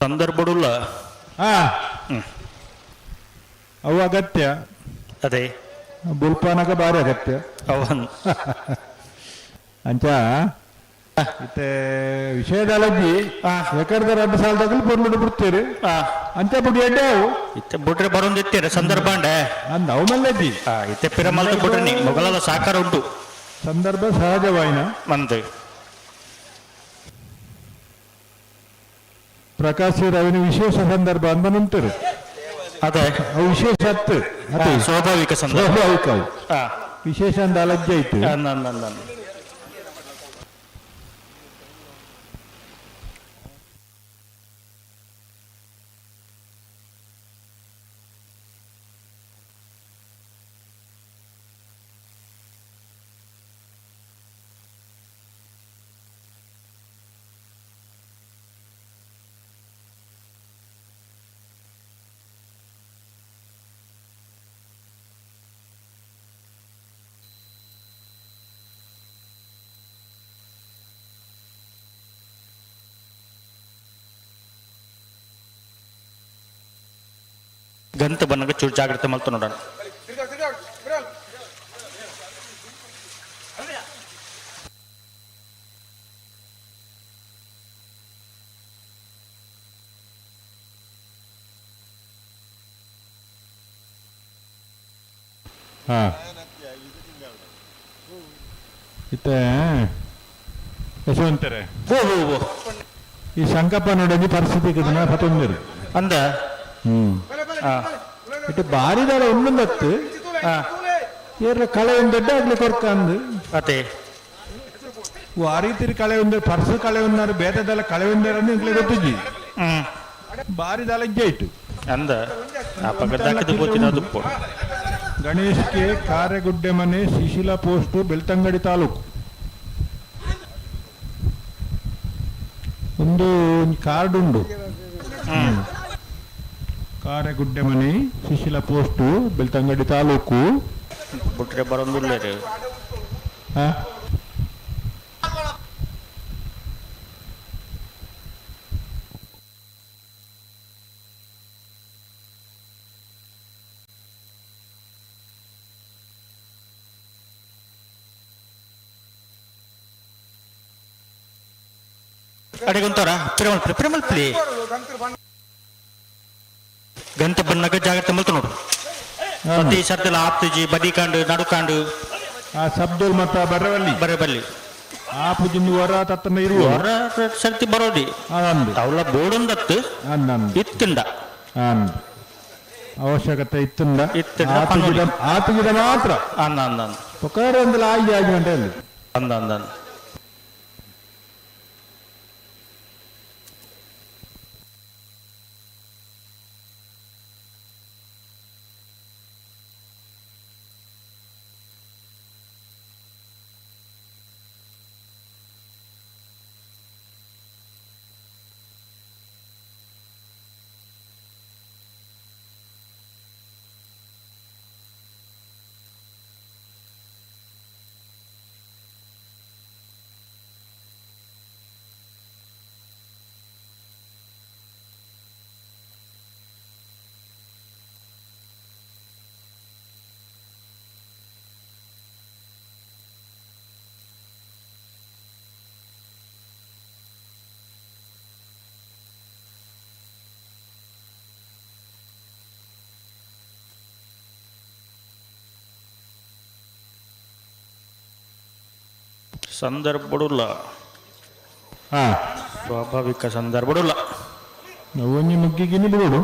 S19: ಸಂದರ್ಭಡುಲ್ಲ.
S17: ಹಾ, ಅವು ಅಗತ್ಯ.
S19: ಅದೇ
S17: ಬುಲ್ಪಾನಕ ಬಾರಿ ಅಗತ್ಯ.
S19: ಅವನ್
S17: ಅಂಚ ಇತ್ತೆ ವಿಷಯದಲಜ್ಜಿ ಎಕಡ್ದ ರಡ್ಡು ಸಾಲದಾಗಲು ಪೊರ್ಲುಡು ಬಿಡ್ತೀರಿ. ಅಂಚ ಬುಡಿ ಎಡ್ಡೆ ಅವು.
S19: ಇತ್ತೆ ಬುಡ್ರೆ ಬರೋಂದಿತ್ತೀರ ಸಂದರ್ಭ ಅಂಡೆ.
S17: ಅಂದ ಅವು ಮಲ್ಲಜ್ಜಿ.
S19: ಇತ್ತೆ ಪಿರಮಲ್ತ ಬುಡ್ರೆ ನೀ ಮೊಗಲಲ್ಲ ಸಾಕಾರ ಉಂಟು.
S17: ಸಂದರ್ಭ ಸಹಜವಾಯಿನ.
S19: ಮಂದು
S17: ಪ್ರಕಾಶ್ ರವಿನ ವಿಶೇಷ ಸಂದರ್ಭ ಅಂದ ನಂತರು.
S19: ಅದೇ
S17: ಅವು ವಿಶೇಷ ಅತ್ತು ಅದೇ.
S19: ಸ್ವಾಭಾವಿಕ ಸಂದರ್ಭ.
S17: ಸ್ವಾಭಾವಿಕ ಅವು. ವಿಶೇಷ ಅಂದ ಅಲಜ್ಜೆ ಆಯ್ತು.
S19: ಗಂತ ಬನ್ನಗ ಚೂರು ಜಾಗ್ರತೆ ಮಲ್ತು ನೋಡೋಣ.
S17: ಹಾ ಇತ್ತೆ ಯಶವಂತರೆ, ಈ ಸಂಕಪ್ಪ ನೋಡೋದು ಪರಿಸ್ಥಿತಿ ಪತ್ತೊಂದಿರು
S19: ಅಂದ.
S17: ಇಟ್ಟು ಬಾರಿದಾರ ಒಂದೊಂದತ್ತು ಏರ್ಲ ಕಳೆ ಒಂದೊಡ್ಡ ಆಗ್ಲಿ ಕೊರ್ಕ ಅಂದು.
S19: ಅತೆ
S17: ಆ ರೀತಿ ಕಳೆ ಒಂದು ಪರ್ಸು ಕಳೆ ಒಂದಾರು ಬೇತದಲ್ಲ ಕಳೆ ಒಂದಾರ ಅಂದ್ರೆ ಇಂಕ್ಲೆ ಗೊತ್ತಿಜ್ಜಿ. ಬಾರಿದಾಲ ಇಜ್ಜೆ ಇಟ್ಟು
S19: ಅಂದ ಪಕ್ಕದ ದುಪ್ಪು.
S17: ಗಣೇಶ್ ಕೆ ಕಾರೆಗುಡ್ಡೆ ಮನೆ, ಶಿಶಿಲ ಪೋಸ್ಟು, ಬೆಳ್ತಂಗಡಿ ತಾಲೂಕು. ಒಂದು ಕಾರ್ಡ್ ಉಂಡು. ಕಾರೆಗುಡ್ಡೆ ಮನೆ, ಶಿಶಿಲ ಪೋಸ್ಟು, ಬೆಳ್ತಂಗಡಿ ತಾಲೂಕು.
S19: ಬಿಟ್ರೆ ಬರೋದಿಲ್ಲ.
S17: ಹಾ
S19: ಅಡೆಗೊಂತಾರ ಪಿರಮಲ್ಪಲಿ ಪಿರಮಲ್ಪಲಿ ಗಂತ ಬನ್ನಗ ಜಾಗ್ರತೆ ಮಲ್ತು ನೋಡು. ಪ್ರತಿ ಸರ್ತಿಲ ಆಪ್ತಿಜಿ ಬದಿಕಾಂಡು ನಡುಕಾಂಡು
S17: ಆ ಸಬ್ದೋಲ್ ಮತ್ತ ಬರವಲ್ಲಿ
S19: ಬರಬಲ್ಲಿ
S17: ಆ ಪುಜಿಂದು ಹೊರ ತತ್ತನ ಇರುವ
S19: ಹೊರ ಸರ್ತಿ ಬರೋದಿ ಅವಳ ಬೋಡೊಂದತ್ತು ಇತ್ತಿಂಡ
S17: ಅವಶ್ಯಕತೆ ಇತ್ತಂದ
S19: ಇತ್ತಿಂಡ
S17: ಆತುಗಿದ ಮಾತ್ರ
S19: ಅಂದ ಅಂದ ಅಂದ
S17: ಪೊಕಾರ ಒಂದಲ್ಲ ಆಗಿ ಆಗಿ ಗಂಟೆ ಅಲ್ಲಿ
S19: ಅಂದ ಅಂದ ಅಂದ. ಸಂದರ್ಭಡುಲ್ಲ, ಸ್ವಾಭಾವಿಕ ಸಂದರ್ಭಡುಲ್ಲ.
S17: ಒಂಜಿ ಮುಗ್ಗಿಗೆ ಬಿಡೋಡು.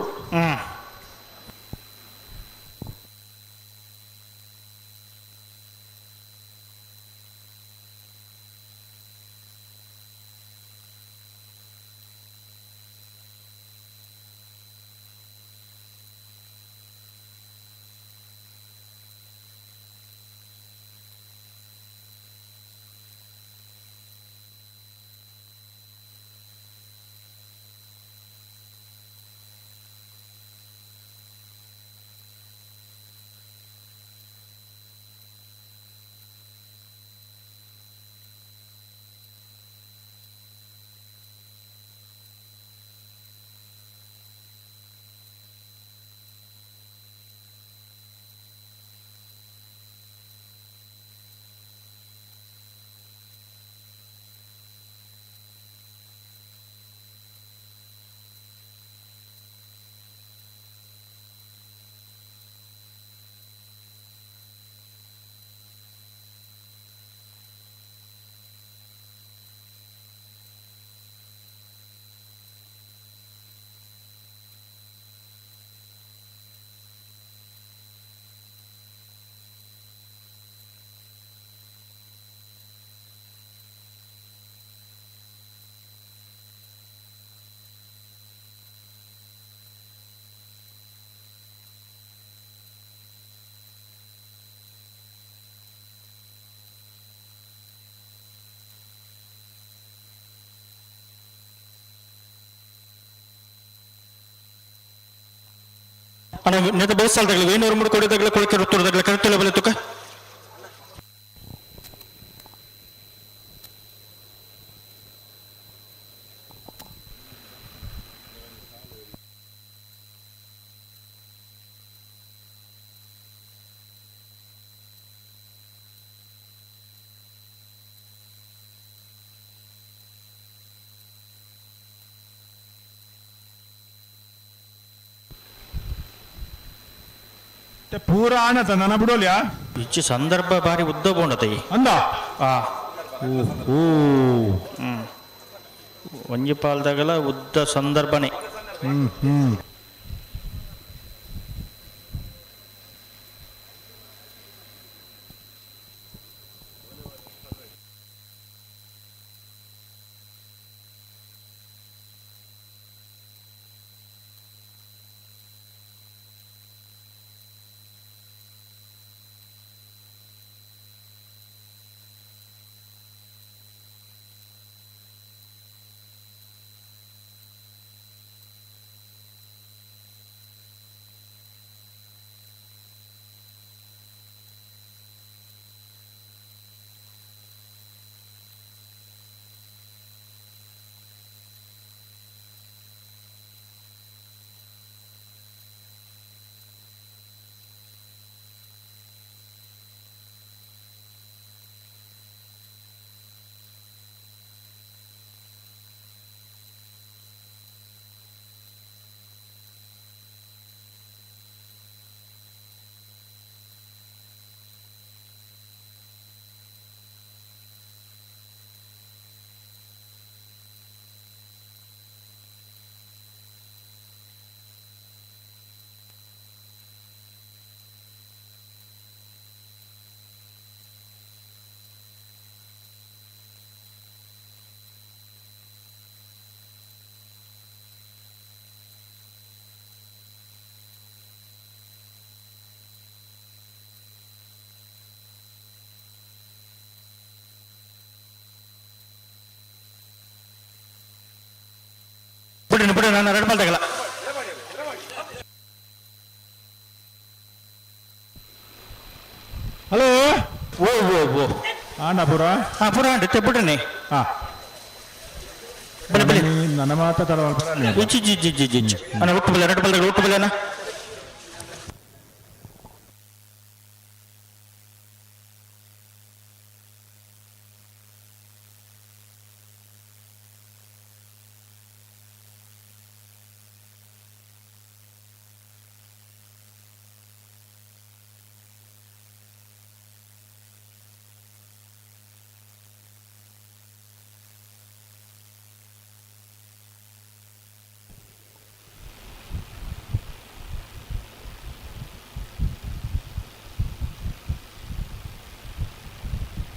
S19: ಅಣ್ಣ ನೆದ ಬೇಸಾಲ್ದಾಗಲಿ ವೇಣೂರು ಮುಡ್ಕೊಡಿದಾಗಲೇ ಕೊಳಕೆ ಋತುರದಾಗಲೇ ಕರೆಕ್ಟ್ ಬಲೆ ತುಕ.
S17: ಪೂರ ಆನತ ನನ್ನ ಬಿಡೋಲ್ಯಾ?
S19: ಇಚ್ಚಿ ಸಂದರ್ಭ ಬಾರಿ ಉದ್ದ ಬೋಂಡತೆ.
S17: ಅಂದ
S19: ಆ
S17: ಓ
S19: ಹ್ಮ್ ಒಂಜಿ ಪಾಲ್ದಾಗಲ ಉದ್ದ ಸಂದರ್ಭನೇ.
S17: ಹ್ಮ್ ಹ್ಮ್
S19: ಬಿಡು ಬಿಡು, ನಾನು ಎರಡು ಪಾಲ್ದಾಗಲ್ಲ.
S17: ಹಲೋ.
S19: ಓ ಓ ಓ
S17: ಆಂಡ ಪೂರ?
S19: ಹಾ, ಪೂರ ಆಂಡ ಬಿಡ್ರಿ.
S17: ಹಾ,
S19: ಬಲೆ ಬಲೆ.
S17: ನನ್ನ ಮಾತ ತಡ.
S19: G G G G G ಅಣ್ಣ, ಒಟ್ಟು ಬಲೆ, ಎರಡು ಪಾಲ್ದಾಗ ಒಟ್ಟು ಬಲೆ ಅಣ್ಣ.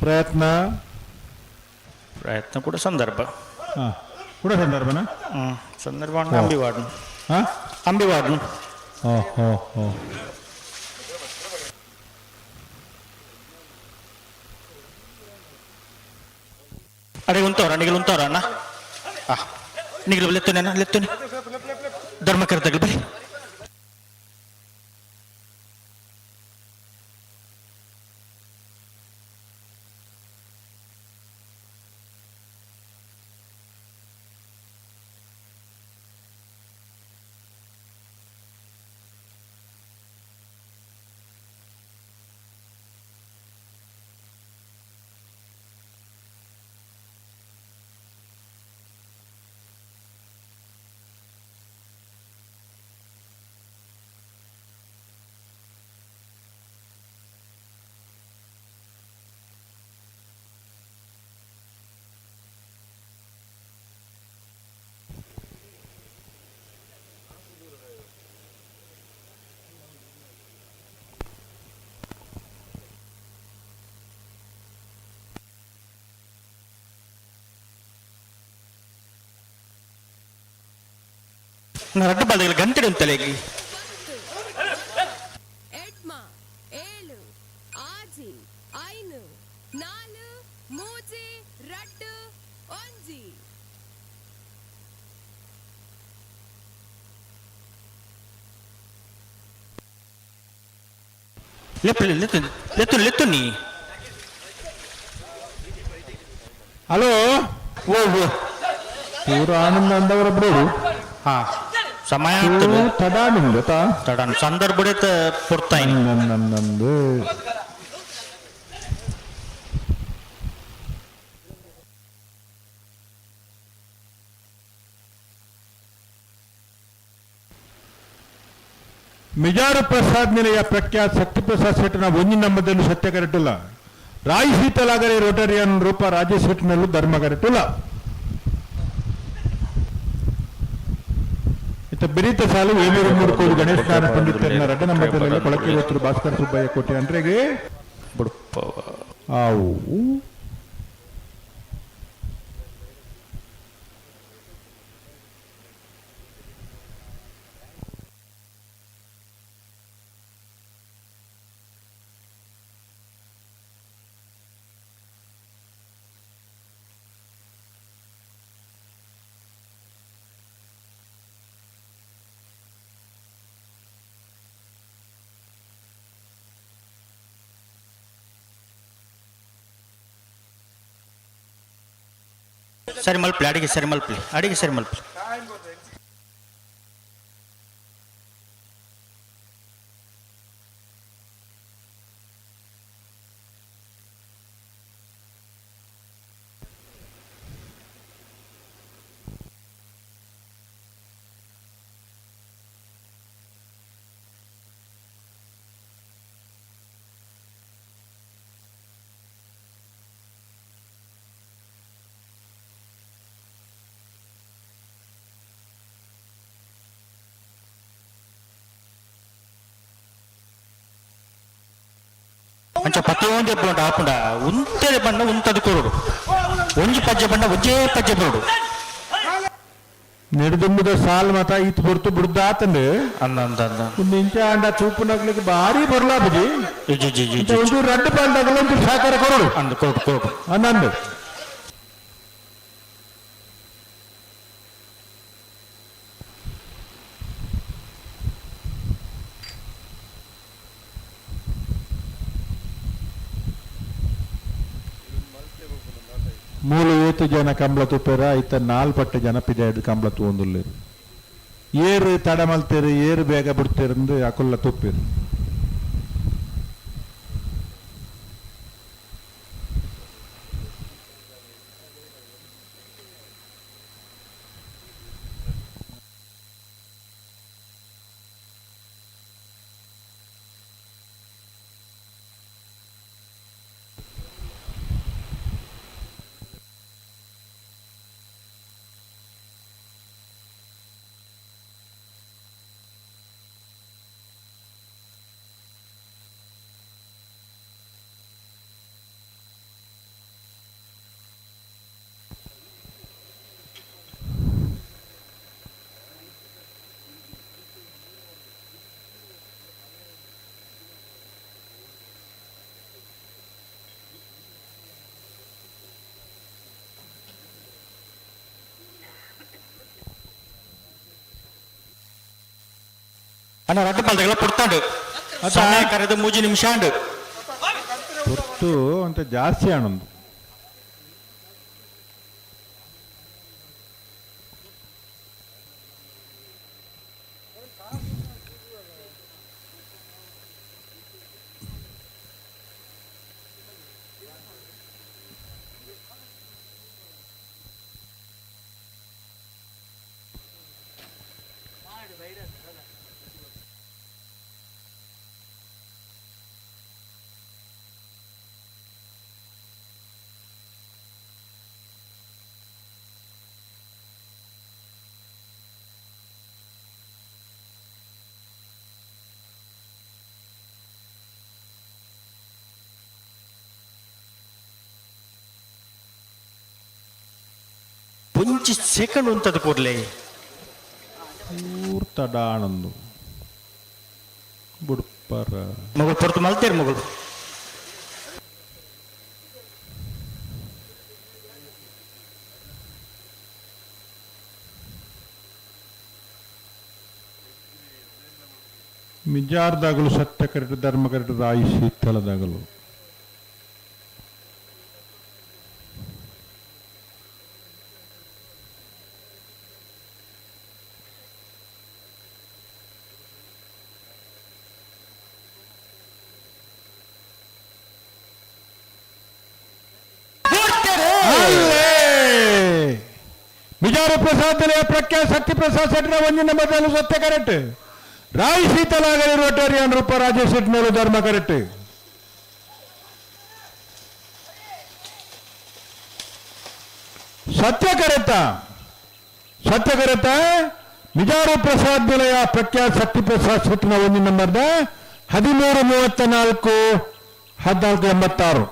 S17: ಪ್ರಯತ್ನ
S19: ಪ್ರಯತ್ನ ಕೂಡ ಸಂದರ್ಭ.
S17: ಹಾ, ಕೂಡ ಸಂದರ್ಭನ.
S19: ಹ್ಮ್, ಸಂದರ್ಭ ಅಂಬಿ ವಾರ್ಡ್ನು.
S17: ಹಾ,
S19: ಅಂಬಿ ವಾರ್ಡ್ನು.
S17: ಹೋ ಹೋ ಹೋ.
S19: ಅಡೆ ಉಂತವ್ರ ನಿಗಲು ಉಂತವ್ರ ಅಣ್ಣ. ಆ ನಿಗಲು ಲೆತ್ತುನೆ ಅಣ್ಣ, ಲೆತ್ತುನೆ. ಧರ್ಮಕರ್ತಗಳು ಬರಿ. ರಡ್ಡು ಬಾಲ್ದಗಳು ಗಂಟೆ ಉಂತಲೇಗಿ.
S18: ಎಡ್ಮ ಏಳು ಆಜಿ ಐನು ನಾಲು ಮೂಜಿ ರಡ್ಡು ಒಂಜಿ.
S19: ಲೆಪ್ಪು ಲೆತ್ತು ಲೆತ್ತು ಲೆತ್ತು ನೀ.
S17: ಹಲೋ.
S19: ಓ ಓ.
S17: ಪೂರ ಆನಂದ ಅಂದವರ ಬಿಡೋಡು.
S19: ಹಾ, ಸಮಯ ಆಗ್ತದೆ.
S17: ತಡಾನು ಗೊತ್ತಾ?
S19: ತಡಾನ್ ಸಂದರ್ಭ ಪೊರ್ತಾಯಿ.
S17: ನಂದು Mijar Prasad ನಿಲಯ ಪ್ರಖ್ಯಾತ್ ಶಕ್ತಿಪ್ರಸಾದ್ ಶೆಟ್ಟನ ಒಂಜಿ ನಂಬದಲ್ಲಿ ಸತ್ಯ ಕರೆಟುಲ್ಲ. ರಾಯಿ ಶೀತಲಾಗರೆ ರೋಟರಿಯನ್ ರೂಪ ರಾಜೇಶ್ ಶೆಟ್ಟನಲ್ಲೂ ಧರ್ಮ ಕರೆಟುಲ್ಲ. ಇತ್ತ ಬಿರಿತ ಸಾಲು ಏಳ್ನೂರು ಮೂರು ಕೋಟಿ ಗಣೇಶ್ ನಾರಾಯಣ ಪಂಡಿತರನ್ನ ರಡ್ಡ ನಂಬರ್ದಲ್ಲಿ ಕೊಳಕೆ ಭಾಸ್ಕರ್ ಸುಬ್ಬಯ್ಯ ಕೋಟೆ ಅಂದ್ರೆಗೆ ಆವು.
S19: ಸರಿ ಮಲ್ಪಲಿ, ಅಡಿಗೆ ಸರಿ ಮಲ್ಪಲಿ, ಅಡಿಗೆ ಸರಿ ಮಲ್ಪಲಿ. ಅಂಚ ಪತ್ತೊಂದು ಬೊಂಡ ಆಪುಂಡ ಉಂತೆರೆ ಬಣ್ಣ ಉಂತದು ಕೊರಡು ಒಂಜಿ ಪಜ್ಜೆ ಬಣ್ಣ ಒಂಜೇ ಪಜ್ಜೆ ಬರೋಡು
S17: ನೆಡುದುಂಬುದ ಸಾಲ್ ಮತ ಇತ್ತು ಬುರ್ತು ಬುಡ್ದ ಆತಂದು
S19: ಅಂದ ಅಂದ ಅಂದ
S17: ಇಂಚ ಅಂಡ ಚೂಪುನಗ್ಲಿಕ್ಕೆ ಭಾರಿ ಬರ್ಲಾಬುಜಿ ಒಂದು ರಡ್ಡು ಪಾಲ್ದಾಗಲ ಒಂದು ಸಹಕಾರ ಕೊರಡು
S19: ಅಂದ ಕೊರಡು ಕೊರಡು
S17: ಅನ್ನಂದು. ಮೂಲ ಏತು ಜನ ಕಂಬಳ ತುಪ್ಪೇರ ಇತ್ತ ನಾಲ್ಪಟ್ಟು ಜನ ಪಿದಾಯ್ದು ಕಂಬಳ ತೂಂದುಲ್ಲೇರು ಏರು ತಡ ಮಲ್ತೇರು ಏರು ಬೇಗ ಬಿಡ್ತೇರಂದು ಅಕುಲ್ಲ ತುಪ್ಪೇರು.
S19: ಅಣ್ಣ ರಡ್ಡು ಪಾಲ್ದಗಳ ಪುಡ್ತಾಂಡು ಸಮಯ ಕರೆದು ಮೂಜಿ ನಿಮಿಷ ಅಂಡು
S17: ಪುರ್ತು ಅಂತ ಜಾಸ್ತಿ ಆನಂದು.
S19: ಒಂಜಿ ಸೆಕೆಂಡ್ ಉಂತದ ಕೂಡಲೇ
S17: ಪೂರ್ತ ಡಾಣಂದು ಬುಡ್ಪರ
S19: ಮಗಳು ಪೊರ್ತು ಮಲ್ತೇರು ಮಗಳು.
S17: ಮಿಜಾರ್ದಾಗಲು ಸತ್ಯ ಕರೆಟು ಧರ್ಮ ಕರೆಟು ರಾಯಿ ಶೀತಲದಾಗಲು ಮಿಜಾರು ಪ್ರಸಾದ್ ಪ್ರಖ್ಯಾತ ಶಕ್ತಿ ಪ್ರಸಾದ್ ಶೆಟ್ಟರ ಒಂಜಿನ ಮೊದಲು ಸತ್ಯ ಕರೆಕ್ಟ್. ರಾಯ್ ಶೀತಲಾಗಲಿ ರೋಟರಿಯನ್ ರೂಪ ರಾಜೇಶ್ ಶೆಟ್ನವರು ಧರ್ಮ ಕರೆಕ್ಟ್. ಸತ್ಯ ಕರೆತ ಸತ್ಯ ಕರೆತ ಮಿಜಾರು ಪ್ರಸಾದ್ ನಿಲಯ ಪ್ರಖ್ಯಾತ ಶಕ್ತಿ ಪ್ರಸಾದ್ ಶೆಟ್ಟಿನ ಒಂದು ನಂಬರ್ದ 13:34 14:86.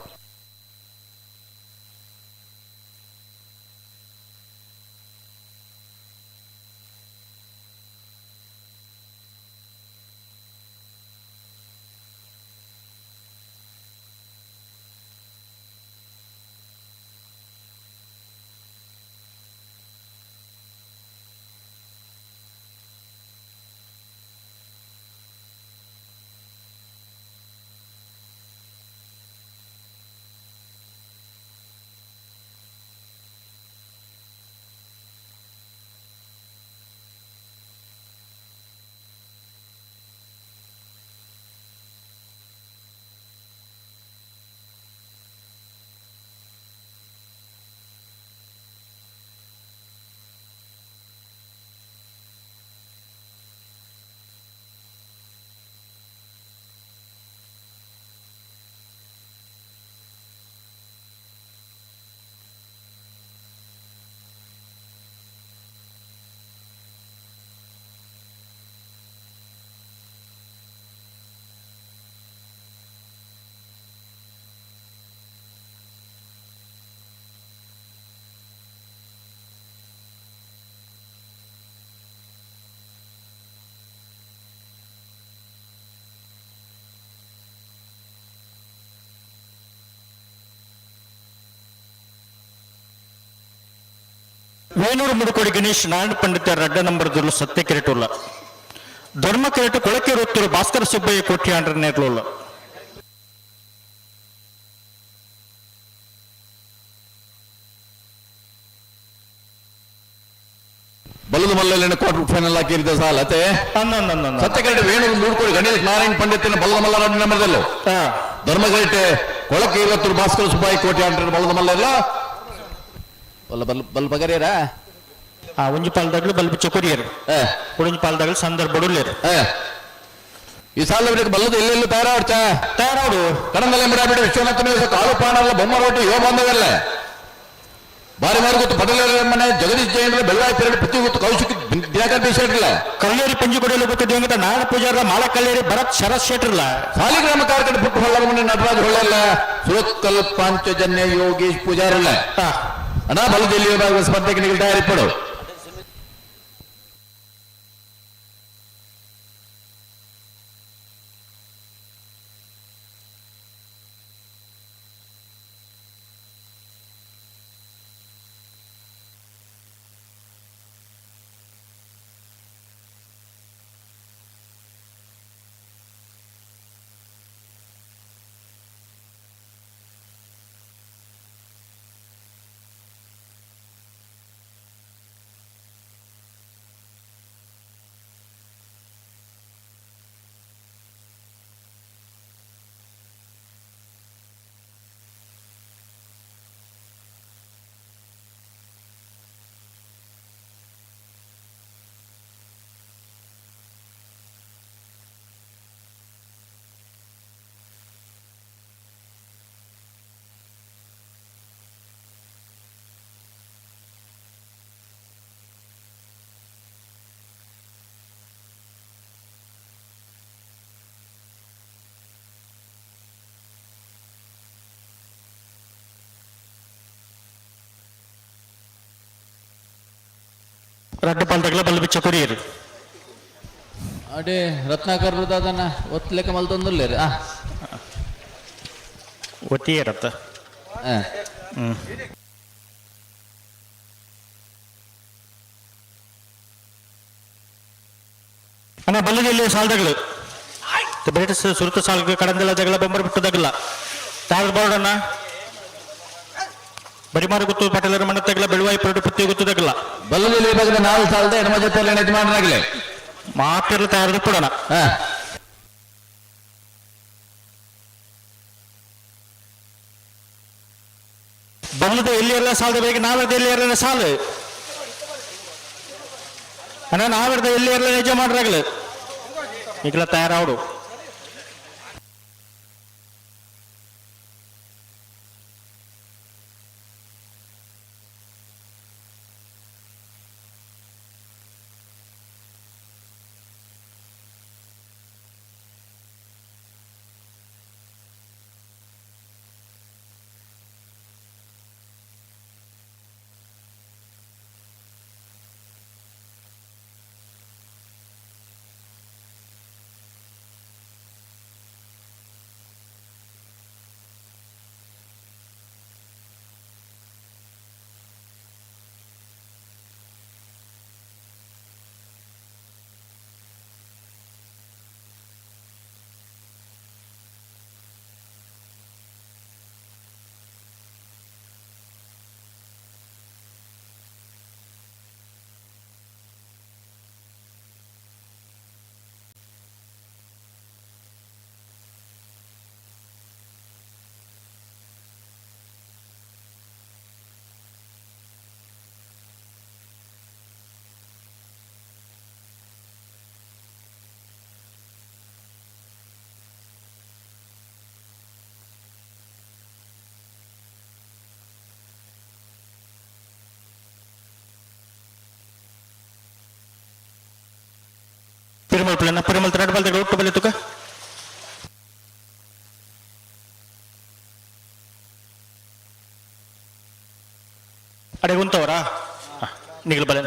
S19: ವೇಣೂರು ಮುಡುಕೋಡಿ ಗಣೇಶ್ ನಾರಾಯಣ ಪಂಡಿತ ರಡ್ಡ ನಂಬರ್ದಲ್ಲೂ ಸತ್ಯ ಕೆರೆಟುಲ್ಲ. ಧರ್ಮ ಕೆರೆಟು ಕೊಳಕೆ ರೊತ್ತರು ಭಾಸ್ಕರ ಸುಬ್ಬಯ್ಯ ಕೋಟ್ಯಾಂಡ್ರ ನೇರ್ಲುಲ್ಲ.
S20: ಬಲದ ಮಲ್ಲಲ್ಲಿ ಕ್ವಾರ್ಟರ್ ಫೈನಲ್ ಹಾಕಿದ್ದ ಸಾಲತೆ ಸತ್ಯ ಕೆರೆಟು ವೇಣೂರು ಮುಡುಕೋಡಿ ಗಣೇಶ್ ನಾರಾಯಣ ಪಂಡಿತನ ಬಲದ ಮಲ್ಲ ರಡ್ಡ ನಂಬರ್ದಲ್ಲೂ ಧರ್ಮ ಕೆರೆಟೆ ಕೊಳಕೆ ಇರತ್ತರು ಭಾಸ್ಕರ ಸುಬ್ಬಯ್ಯ ಕೋಟ್ಯಾಂಡ್ರ ಬಲದ ಮಲ್ಲ
S8: ಬಲ್ಲ ಬಲ್ ಬಲ್ ಬಗರೇರ
S19: ಆ ಒಂಜಿ ಪಾಲ್ದಾಗ್ಲು ಬಲ್ಬು ಚಕೊರಿಯರು ಒಂಜಿ ಪಾಲ್ದಾಗ್ಲು ಸಂದರ್ಭ ಉಲ್ಲೇರು.
S20: ಈ ಸಾಲ ಬಲ್ಲದ ಎಲ್ಲೆಲ್ಲೂ ತಯಾರಾಡ್ಚ
S19: ತಯಾರಾಡು
S20: ಕಡಂದಲ್ಲೇ ಬಿಡಾಬಿಡಿ ವಿಶ್ವನಾಥ ಕಾಲು ಪಾಣಲ್ಲ ಬೊಮ್ಮ ರೋಟಿ ಯೋ ಬಂದವಲ್ಲ ಬಾರಿ ಮಾರು ಗೊತ್ತು ಪಟೇಲ ಮನೆ ಜಗದೀಶ್ ಜೈನ್ ಬೆಳಗಾವಿ ಪೆರಡು ಪೃಥ್ವಿ ಗೊತ್ತು ಕೌಶಿಕ್ ದಿನಕರ್ ಬಿ ಶೆಟ್ಲ
S19: ಕಲ್ಲೇರಿ ಪಂಜಿಕೊಡಲು ಗೊತ್ತು ದೇವಂಗತ ನಾರಾಯಣ ಪೂಜಾರ ಮಾಲ ಕಲ್ಲೇರಿ ಭರತ್ ಶರತ್ ಶೆಟ್ರಲ್ಲ
S20: ಸಾಲಿಗ್ರಾಮ ಕಾರ್ಕಡ ಪುಟ್ಟು ಹೊಳ್ಳರ ಮನೆ ನಟರಾಜ್ ಹೊಳ್ಳಲ್ಲ ಸುರತ್ಕಲ್ ಪಾಂಚಜನ್ಯ ಯೋಗೇಶ್ ಪೂಜಾರಲ್ಲ ಅಣ್ಣ ಬಲದಲ್ಲಿ ಸ್ಪರ್ಧೆಗೆ ನೀವು ತಯಾರಿಪಡು.
S19: ರಡ್ಡು ಪಾಲ್ದಾಗ್ಲ ಬಲ್ಬು ಚಕೊರಿಯರು.
S8: ಅಡೆ ರತ್ನಾಕರ್ ದಾದನ ಒತ್ತಲೆಕ್ಕ ಮಲ್ತೊಂದುಲ್ಲೇರು.
S19: ಒತ್ತಿಯರತ್ತ. ಅಣ್ಣ ಬಲ್ಲದಲ್ಲಿ ಸಾಲ್ದಗಳು ಬೇಟ ಸುರುತ ಸಾಲ್ ಕಡಂದೆಲ್ಲ ಜಗಳ ಬೊಂಬರ್ ಬಿಟ್ಟದಾಗಲ್ಲ ತಾಳ್ ಬೋರ್ಡಣ್ಣ ಬರಿಮಾರು ಗೊತ್ತು ಪಟೇಲರ ಮಣ್ಣ ತಗಲ ಬೆಳುವಾಯಿ ಪರಡು ಪುತ್ತಿ ಗೊತ್ತದಾಗಲ್ಲ
S20: ಬಲ್ಲದಲ್ಲಿ ವಿಭಾಗದ 4 ಸಾಲದ ಎಡಮ ಜೊತೆಯಲ್ಲಿ ಯಜಮಾನರಾಗಲಿ
S19: ಮಾತಿರಲು ತಯಾರು ಕೊಡೋಣ. ಬಲ್ಲದ ಎಲ್ಲಿ ಎಲ್ಲ ಸಾಲದ ಬೇಕು ನಾವರದ ಎಲ್ಲಿ ಎಲ್ಲ ಸಾಲು ಅಣ್ಣ ನಾವರದ ಎಲ್ಲಿ ಎಲ್ಲ ಯಜಮಾನರಾಗಲಿ. ನಿಕಲ ತಯಾರಾವಡು. Perumal Pillai Perumal third ball ಒಟ್ಟು ಬಲ್ಲಿ ತುಕ ಅಡೆ ಉಂತವರಾ ನಿಗಲ್ ಬಲೆ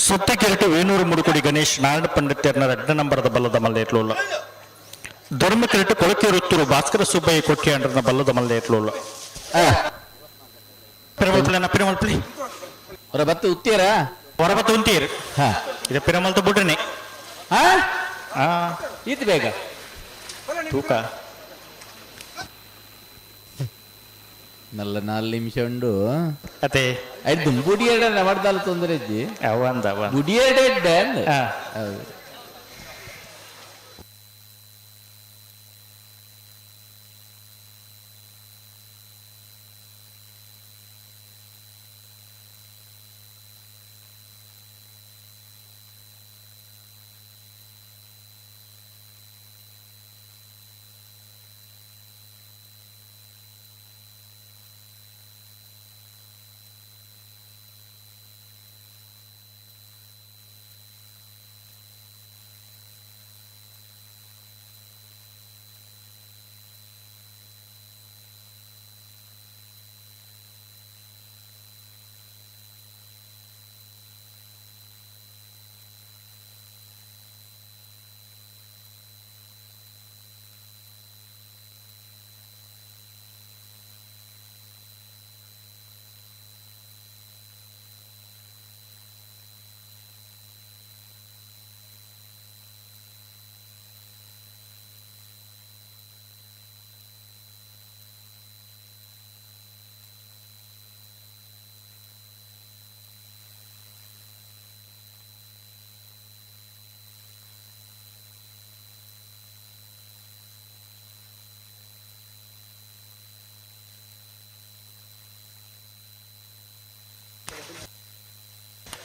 S19: ಸೊತ್ತಕೆರಟು ವೇಣೂರು ಮುಡುಕುಡಿ ಗಣೇಶ್ ನಾರಾಯಣ ಪಂಡಿತರ್ನ ರಡ್ಡ ನಂಬರದ ಬಲ್ಲದ ಮಲ್ಲೇಟ್ಲುಲ್ಲ. ಧರ್ಮಕೆರಟು ಕೊಳಕೆರುತ್ತೂರು ಭಾಸ್ಕರ ಸುಬ್ಬಯ್ಯ ಕೊಟ್ಟಿಯಾಂಡ್ರನ ಬಲ್ಲದ ಮಲ್ಲೇಟ್ಲುಲ್ಲ. ಪಿರಮಲ್ಪಲೆ ಪಿರಮಲ್ಪಲಿ
S8: ಹೊರಬತ್ತು ಉತ್ತೀರ
S19: ಹೊರಬತ್ತು ಉಂತೀರ್ ಇದು ಪಿರಮಲ್ತ ಬುಡ್ರನೆ.
S8: ಇದು ಬೇಗ
S19: ತೂಕ
S8: ನಲ್ಲ ನಾಲ್ ನಿಮಿಷ ಉಂಡು.
S19: ಅದೇ
S8: ಐದು ಬುಡಿಯಡ ನವರ್ದಾಲ ತೊಂದರೆ ಇದ್ದಿ
S19: ಅವಂದ ಅವ
S8: ಬುಡಿಯಡ ಎಡ್ಡೆ ಅಂದ. ಹೌದು.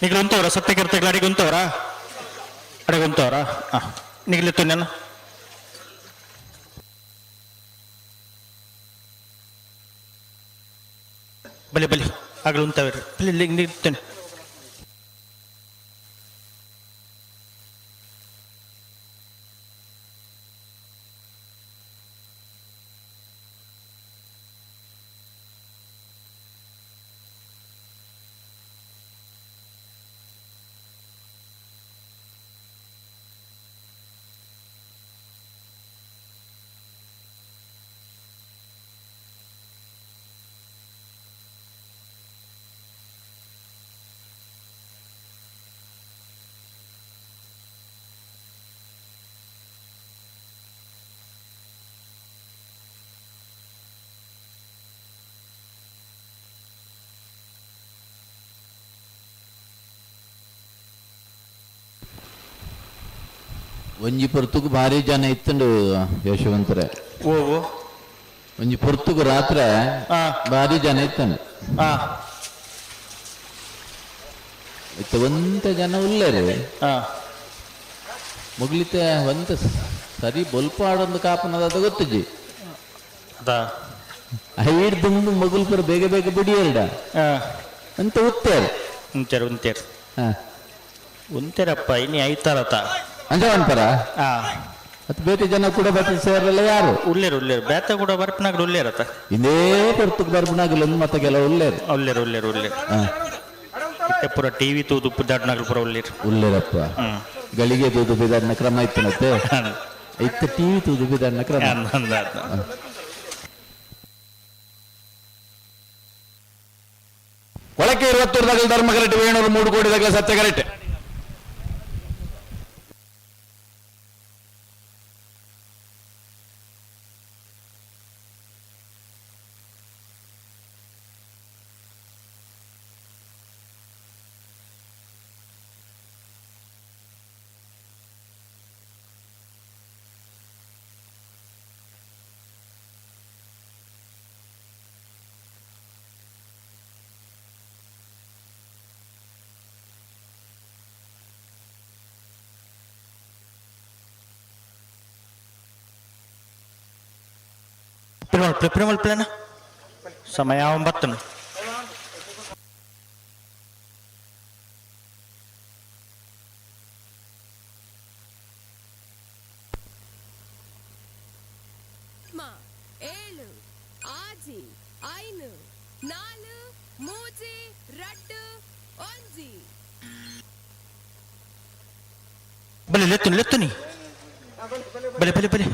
S19: ನಿಗ್ಲು ಉಂತವ್ರ ಸತ್ಯಕರ್ತಗಳ ಅಡಿಗೆ ಉಂತವ್ರಾ? ಅಡಿಗೆ ಉಂತವ್ರಾ? ಹಾಂ, ನಿಗ್ಲಿತ್ತು ನಾನು. ಬಲಿ ಬಲಿ ಆಗಲು ಉಂತವ್ರಿ ಬಲಿ ನಿಲ್ತೇನೆ.
S8: ಒಂಜಿ ಪೊರ್ತುಗು ಭಾರಿ ಜನ ಇತ್ತುಂಡು ಯಶವಂತರೆ.
S19: ಓ
S8: ಒಂಜಿ ಪೊರ್ತುಗು ರಾತ್ರೆ ಭಾರಿ ಜನ ಇತ್ತಂಡು. ಇತ್ತ ಒಂತ ಜನ ಉಲ್ಲೇರು ಮುಗ್ಲಿತೆ ಒಂತ ಸರಿ ಬೊಲ್ಪ ಆಡೊಂದು ಕಾಪನದ ಗೊತ್ತುಜಿ. ಐಡ್ದುಂದು ಮಗುಲ್ಪುರ ಬೇಗ ಬೇಗ ಬಿಡಿಯರ್ಡ ಅಂತ ಉತ್ತೇರು
S19: ಉಂತೇರು ಉಂತೇರು ಉಂತೇರಪ್ಪ ಇನ್ನು ಐತಾರತ
S8: ಅಂಜ ಅನ್ಪರ ಅದು ಬೇರೆ ಜನ ಕೂಡ ಬರ್ತಿ ಸೇರಲ್ಲ ಯಾರು
S19: ಉಲ್ಲೇರು ಉಲ್ಲೇರು ಬೇತ ಕೂಡ ಬರ್ಪನಾಗಲು ಉಲ್ಲೇರತ್ತ
S8: ಇದೇ ಪೊರ್ತುಗ್ ಬರ್ಪನಾಗಲು ಮತ್ತೆ ಕೆಲವು ಉಲ್ಲೇರು
S19: ಉಲ್ಲೇರು ಉಲ್ಲೇರು ಉಲ್ಲೇರು ಇತ್ತೆ ಪೂರ ಟಿವಿ ತೂದು ದಾಟ್ನಾಗಲು ಪೂರ ಉಲ್ಲೇರು
S8: ಉಲ್ಲೇರಪ್ಪ. ಗಳಿಗೆ ತೂದು ಬಿದಾಡ್ನ ಕ್ರಮ ಇತ್ತು ಮತ್ತೆ ಇತ್ತ ಟಿವಿ ತೂದು ಬಿದಾಡ್ನ ಕ್ರಮ.
S20: ಕೊಳಕೆ ಇರುವತ್ತೂರು ದಗಲ್ ಧರ್ಮ ಕರೆಕ್ಟ್, ವೇಣೂರು 3 ಕೋಟಿ ದಗಲ ಸತ್ಯ ಕರೆಕ್ಟ್.
S19: ಪ್ರಿಮಲ್ ಪ್ಲೇನ ಸಮಯ 9.
S18: 7 6 5 4 3 2 1.
S19: ಬಲೆ ಲೆತ್ತುನಿ ಲೆತ್ತುನಿ ಬಲೆ ಬಲೆ ಬಲೆ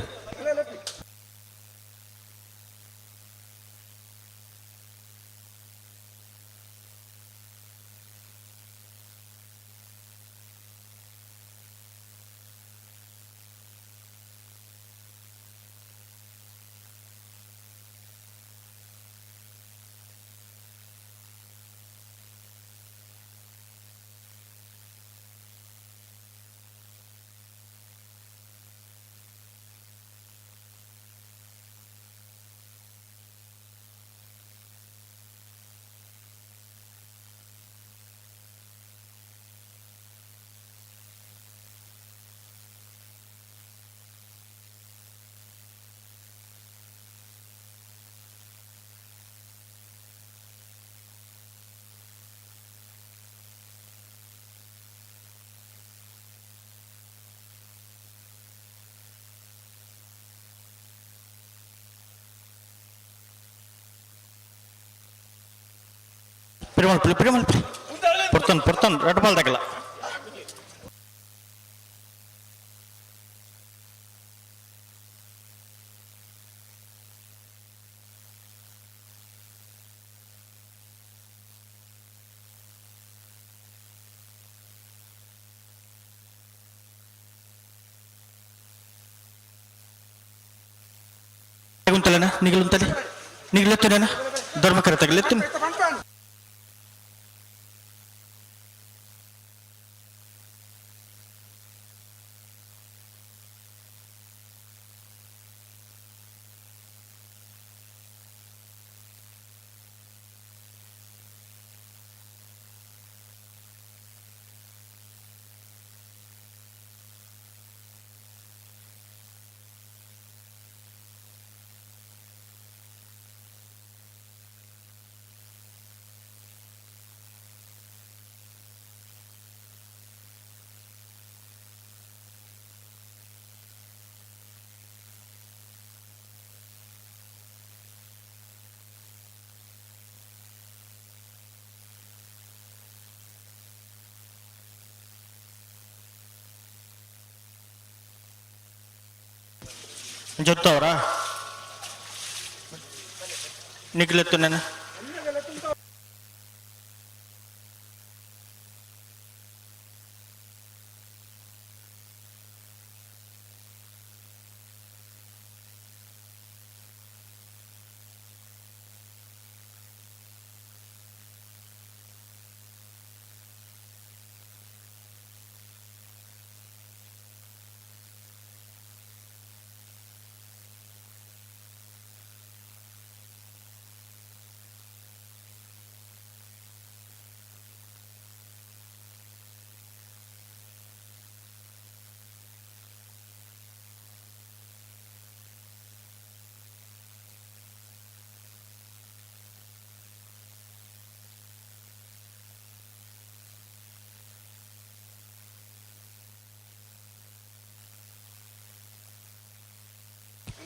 S19: ಪಿರಮಲ್ ಪಿರಮಲ್ ಪೊರ್ತನ್ ಪೊರ್ತನ್ ರೆಡ್ ಬಾಲ್ ತಗಲ. ಉಂತಲೇನ ನಿಗಲುಂತಲೆ ನಿಗಲೆತ್ತುನೇನ ಧರ್ಮಕರ ತಗಲೆತ್ತು. ಜೊತ್ತವರಾ ನಿಗ್ಲೆತ್ತು ನಾನು.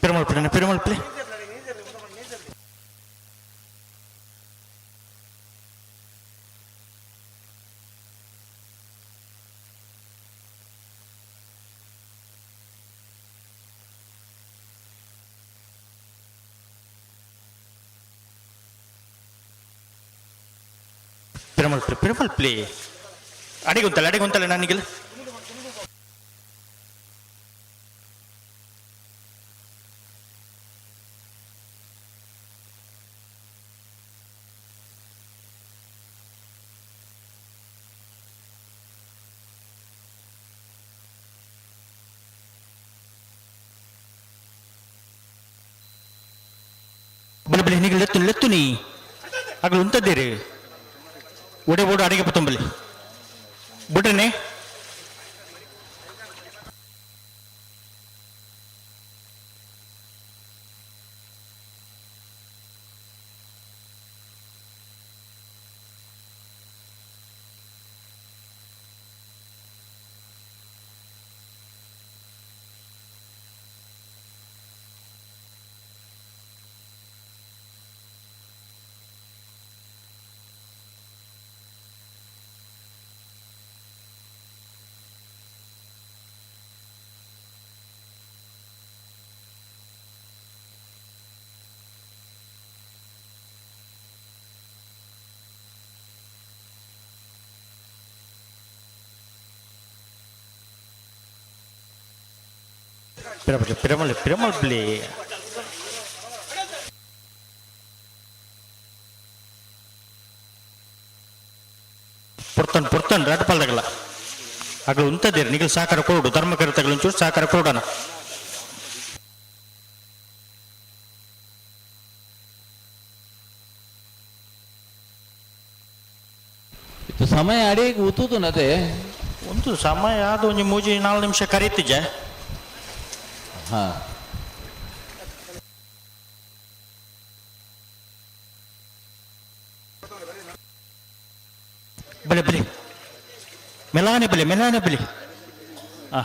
S19: Perumal Pillai, Perumal Pillai. Perumal Pillai, Perumal Pillai. ಅಡಿಗುಂತಲ್ಲ, ಅಡಿಗುಂತಲ್ಲ ನನಗಿಲ್ಲ. ಬಲೆ ಬಲೆ ನಿಗೆ ಲೆತ್ತು ಲೆತ್ತು ನೀ ಅಗಲು ಉಂತದ್ದೀರಿ ಒಡೆ ಓಡು ಅಡಿಗೆ ಪತ್ತೊಂಬಲಿ ಬಿಡ್ರನೆ. Perumal Perumal Perumal Pillai. ಪೊರ್ತನ್ ಪೊರ್ತನ್ ರಡ್ಪಾಲ್ದಗಲ ಅಗಲು ಉಂತದಿರಿ ನಿಗಲ್ ಸಾಕಾರ ಕೊಡು ಧರ್ಮಕರ್ತಗಳು ಒಂಚೂರು ಸಾಕಾರ ಕೊಡೋಣ.
S8: ಇದು ಸಮಯ ಅಡಿಗೆ ಉತ್ತುದು ಅದೇ.
S19: ಒಂದು ಸಮಯ ಅದು ಒಂಜಿ ಮೂಜಿ ನಾಲ್ಕು ನಿಮಿಷ ಕರೀತಿಜೆ.
S8: ಹಾ.
S19: ಬಲೆ ಬಲೆ ಮೆಲಾನೆ ಬಲೆ ಮೆಲಾನೆ ಬಲೆ ಆ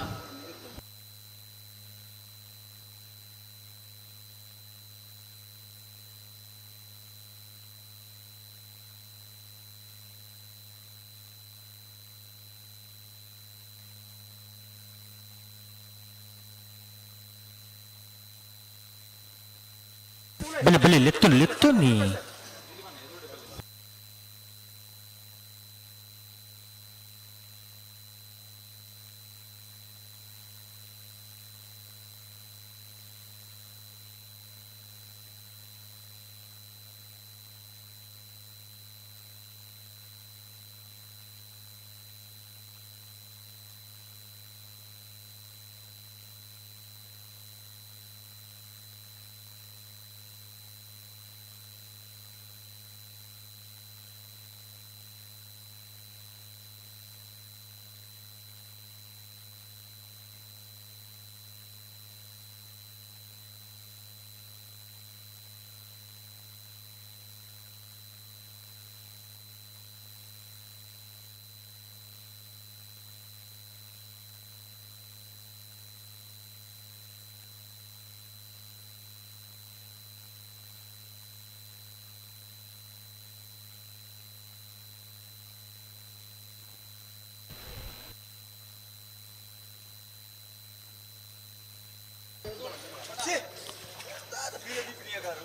S19: ಬಲೆ ಬಲೆ ಲೆತ್ತು ಲೆತ್ತು ನೀ.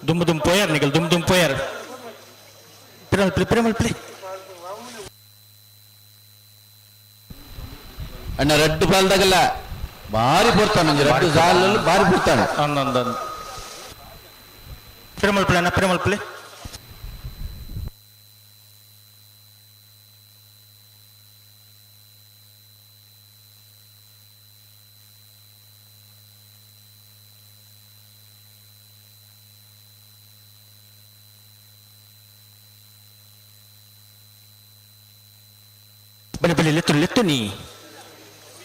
S19: ದುಂಬು ದುಂಬು ಪೋಯಾರ್ ನಿಗಲ್ ದುಂಬು ದುಂಬು ಪೋಯಾರ್. ಪಿರಮಲ್ಪ್ಲೆ ಪಿರಮಲ್ಪ್ಲೆ.
S20: ಅಣ್ಣ ರಡ್ಡು ಬಾಲ್ದಾಗಲ್ಲ ಬಾರಿ ಪೋರ್ತಾನೆ, ಒಂಜಿ ರಡ್ಡು ಸಾಲಲ್ಲಿ ಬಾರಿ ಪೋರ್ತಾನೆ.
S19: ಅಂದಂದ ಪಿರಮಲ್ಪ್ಲೆ ಅಣ್ಣ, ಪಿರಮಲ್ಪ್ಲೆ. ಬಲಿ ಬಲಿ ಲೆತ್ತು ಲೆತ್ತು ನೀ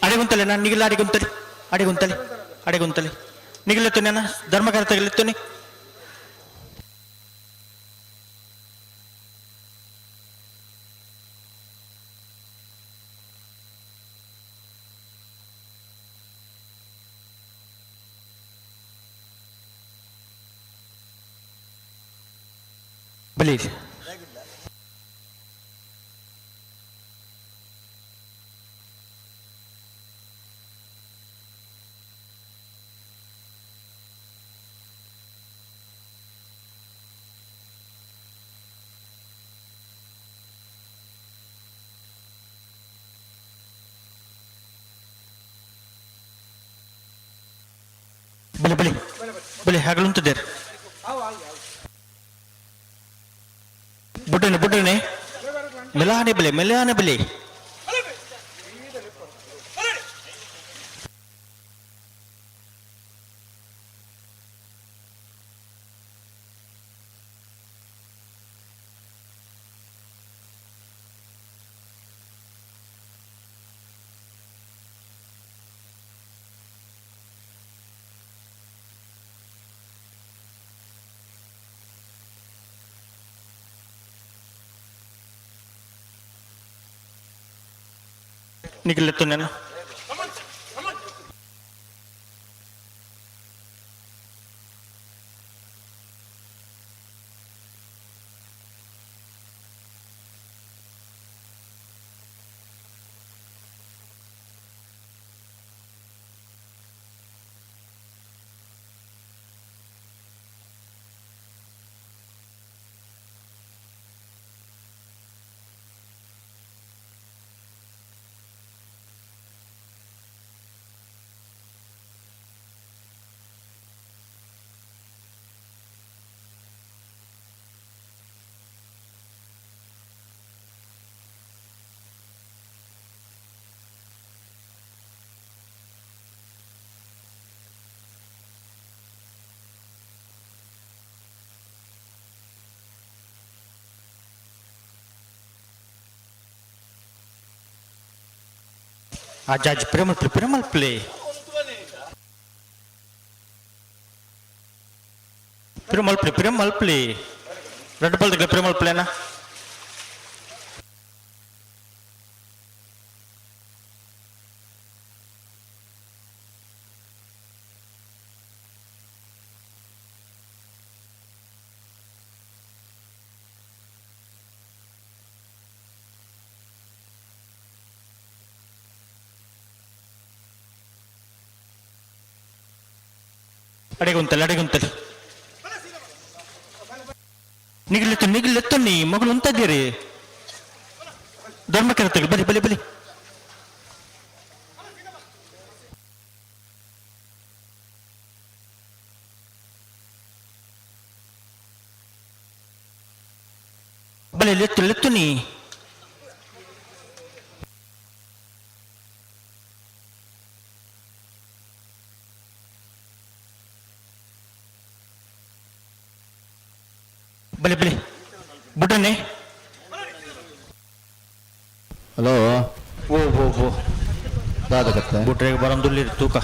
S19: ಅಡೆಗುಂತಲೆ ನಾನು ನಿಗಿಲ್ಲ, ಅಡೆಗುಂತಲೆ ಅಡೆಗುಂತಲೆ ಅಡೆಗುಂತಲೆ ನಿಗಿಲೆತ್ತು ನಾನು ಧರ್ಮಕರ್ತ ಲೆತ್ತುನಿ. ಬಲಿ ಬಲಿ ಬಲಿ ಬಲಿ ಹಗಲುಂತದೇರ್ ಬುಡ್ಡನೆ ಬುಡ್ಡನೆ ಮೆಲಾನೆ ಬಲೆ ಮೆಲಾನೆ ಬಲೆ. ನಿಗಿಲೆತ್ತು ನಾನು. ಆ ಜಾಜ್ Premal Premal play Premal play Premal play red ball దగ్గర ಪ್ರೇಮಲ್ ಪ್ಲೇನಾ. ಅಡೆಗುಂತಲೆ ಅಡೆಗುಂತಲೆ ನಿಗಿಲೆತ್ತು ನಿಗಿಲೆತ್ತು ನೀ ಮಗಳು ಉಂತದ್ದೀರಿ ಧರ್ಮಕರ್ತಗಳು ಬಲಿ ಬಲಿ ಬಲಿ. ಬಲಿ ಲೆತ್ತು ಲೆತ್ತು ನೀ. ಬಲಿ ಬಲಿ ಬುಡ್ಡನೆ.
S20: ಹಲೋ.
S19: ಓ ಓ ಓ
S20: ದಾದಕತ್ತೆ
S19: ಬುಟ್ರೆಗೆ ಬರಂದುಲ್ಲಿ ತೂಕ.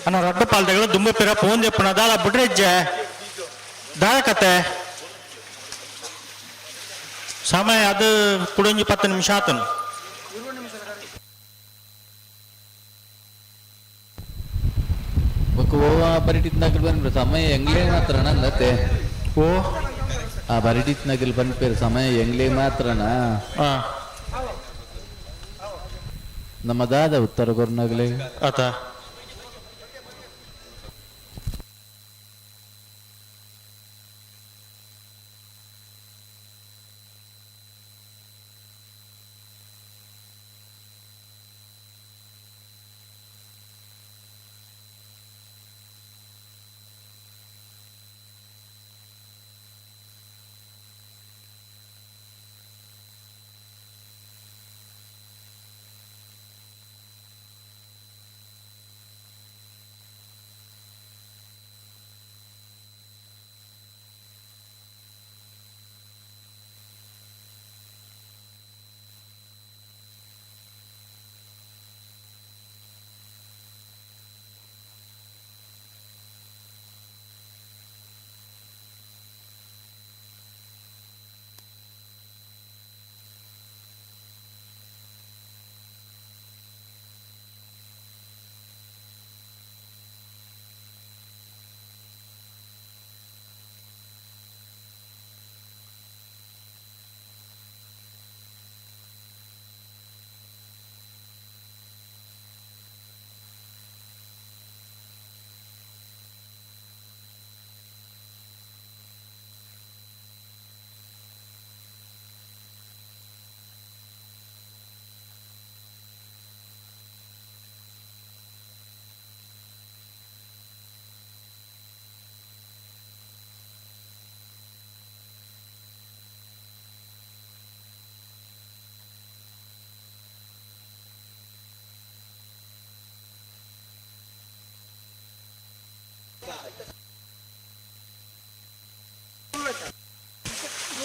S19: ಅಣ್ಣ ರಡ್ಡ ಪಾಲ್ದಗಳು ದುಂಬು ಪಿರ ಪೋನ್ ದೆಪ್ಪುನ ದಾಲ ಬುಡ್ರೆಜ್ಜೆ ದಾಲ ಕತೆ ಸಮಯ ಅದು ಕುಡೊಂಜಿ 10 ನಿಮಿಷ ಆತನು.
S8: ಬೊಕ್ಕ ಓವ ಬರಿಟಿತ್ನಕಲ್ ಪನ್ಪೇರು ಸಮಯ ಎಂಗ್ಲೇ ಮಾತ್ರನ ಅಂದತ್ತೆ.
S19: ಓ
S8: ಆ ಬರಿಟಿತ್ನಕಲ್ ಪನ್ಪೇರು ಸಮಯ ಎಂಗ್ಲೇ ಮಾತ್ರನಾ? ನಮ್ಮ ದಾದ ಉತ್ತರ ಕೊರ್ನಗಲೆ.
S19: ಆತ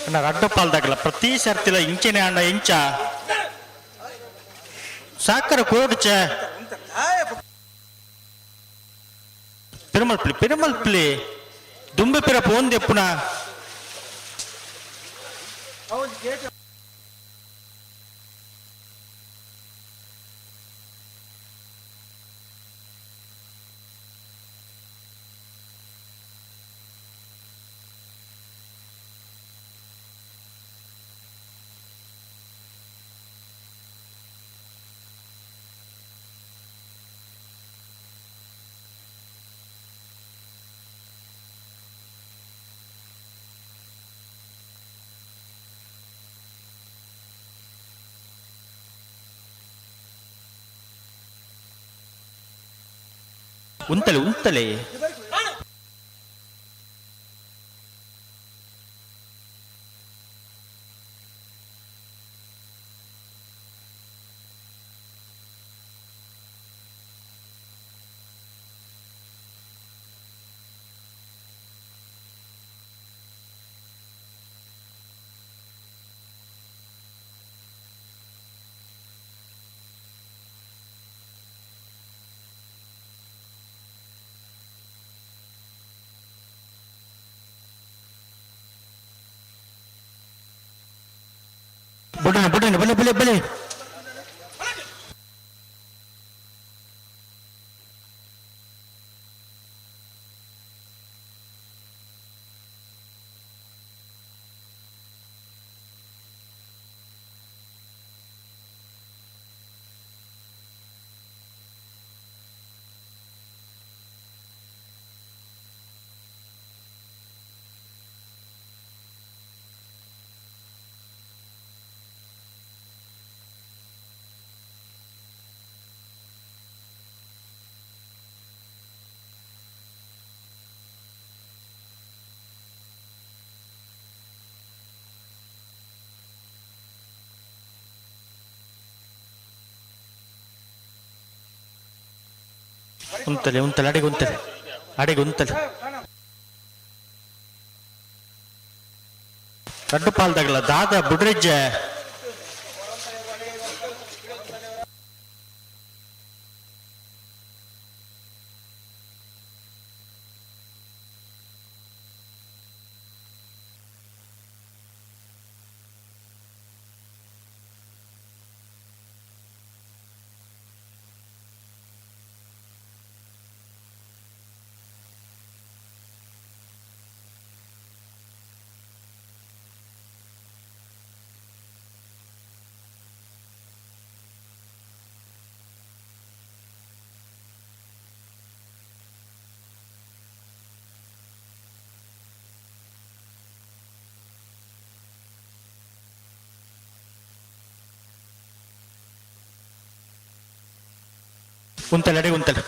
S19: ಅಣ್ಣ ರಡ್ಡ ಪಾಲ್ದಾಗಲ್ಲ ಪ್ರತಿ ಸರ್ತಿಲ ಇಂಚನೆ ಅಣ್ಣ ಇಂಚ ಸಾಕರ ಕೋಡ್ಚ ಪೆರುಮಲ್ ಪಿಲಿ ಪೆರುಮಲ್ ಪಿಲಿ ದುಂಬೆ ಪಿರ ಪೋನ್ ದೆಪ್ಪುನ. ಉಂತಲೆ ಉಂತಲೆ ಬುಡಣ ಬುಡಣ ಬಲೆ ಬಲೆ ಬಲೆ. ಉಂತಲೆ ಉಂತಲೆ ಅಡೆಗೆ ಉಂತಲೆ ಅಡೆಗೆ ಉಂತಲೆ. ರಡ್ಡು ಪಾಲ್ದಾಗಲ ದಾದ ಬುಡ್ರೆಜ್ಜೆ. ಉಂತಲೆ ಅಡೆ ಉಂತಲೆ.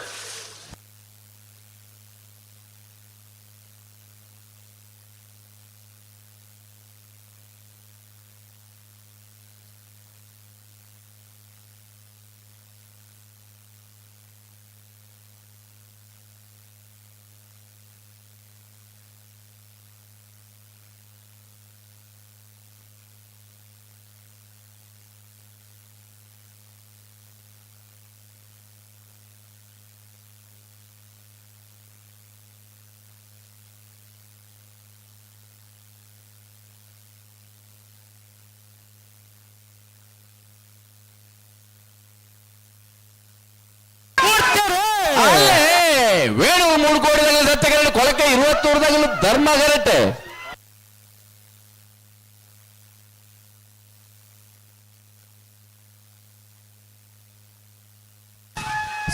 S20: ವೇಣು 3 ಕೋಟಿ ಸತ್ಯಗರಡು ಕೊಳಕೆ 21 ಧರ್ಮ ಗರಟೆ.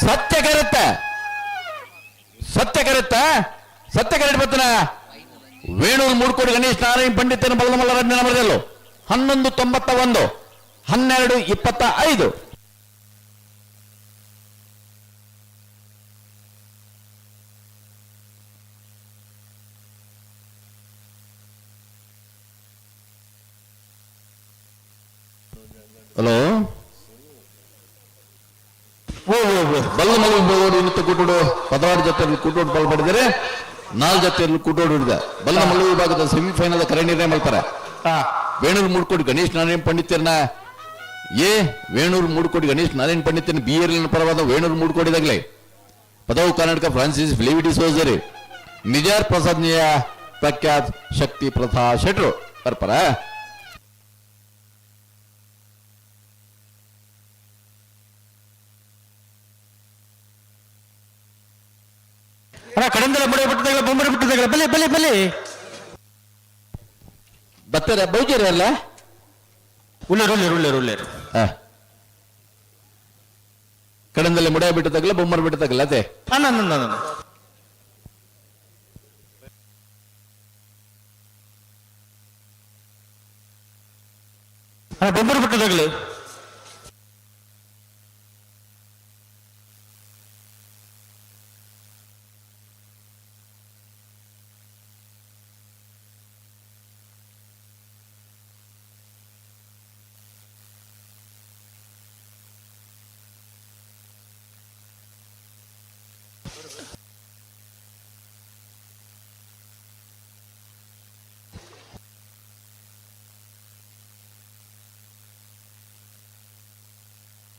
S20: ಸತ್ಯ ಕರೆತ್ತ ಸತ್ಯ ಕರೆತ್ತ ಸತ್ಯ ಕರೆಟ್ ಬತ್ತನ ವೇಣೂರು 3 ಕೋಟಿ ಗಣೇಶ್ ನಾರಾಯಣ ಪಂಡಿತನ ಬಲಮಲ್ಲ ನಮರದಲ್ಲೂ 11.91 12.25. ಹಲೋ ಬಲ್ಲ ಮಲ್ಲ ಇನ್ನಿತ್ತ ಕೂಟೋಡು 16 ಜೊತೆಯಲ್ಲಿ ಕೂಟೋಡು ಬಾಲ್ ಪಡೆದರೆ 4 ಜೊತೆಯಲ್ಲಿ ಕೂಟೋಡು ಹಿಡಿದ ಬಲ್ಲ ಮಲ್ಲ ವಿಭಾಗದ ಸೆಮಿಫೈನಲ್ ಕರೆ ನಿರ್ಣಯ ಮಾಡ್ತಾರೆ. ವೇಣೂರು 3 ಕೋಟಿ ಗಣೇಶ್ ನಾರಾಯಣ ಪಂಡಿತರನ್ನ ಎ ವೇಣೂರು 3 ಕೋಟಿ ಗಣೇಶ್ ನಾರಾಯಣ ಪಂಡಿತನ ಬಿ ಎರ್ ಪರವಾದ ವೇಣೂರು 3 ಕೋಟಿದಾಗಲೇ ಪದವು ಕರ್ನಾಟಕ ಫ್ರಾನ್ಸಿಸ್ ಫ್ಲೇವಿಟಿ ಸೋಜರಿ ನಿಜಾರ್ ಪ್ರಸಾದ್ನಿಯ ಪ್ರಖ್ಯಾತ್ ಶಕ್ತಿ ಪ್ರಥಾ ಶೆಟ್ರು ಪರ್ಪರ.
S19: ಅಣ್ಣ ಕಡಂದಲ ಬುಡ ಬಿಟ್ಟದಾಗಲ ಬೊಂಬರ ಬಿಟ್ಟದಾಗಲ ಬಲೆ ಬಲೆ ಬಲೆ
S20: ಬತ್ತಾರೆ ಬೌಜೇರಿ ಅಲ್ಲ
S19: ಉಳ್ಳೇರು ಉಳ್ಳೇರು ಉಳ್ಳೇರು ಉಳ್ಳೇರು.
S20: ಕಡಂದಲ್ಲೇ ಮುಡ ಬಿಟ್ಟದಾಗಲ ಬೊಮ್ಮರ ಬಿಟ್ಟದಾಗಲ ಅದೇ.
S19: ಅಣ್ಣ ಅಣ್ಣ ಅಣ್ಣ ಅಣ್ಣ ಬೊಮ್ಮರ ಬಿಟ್ಟದಾಗಲೇ.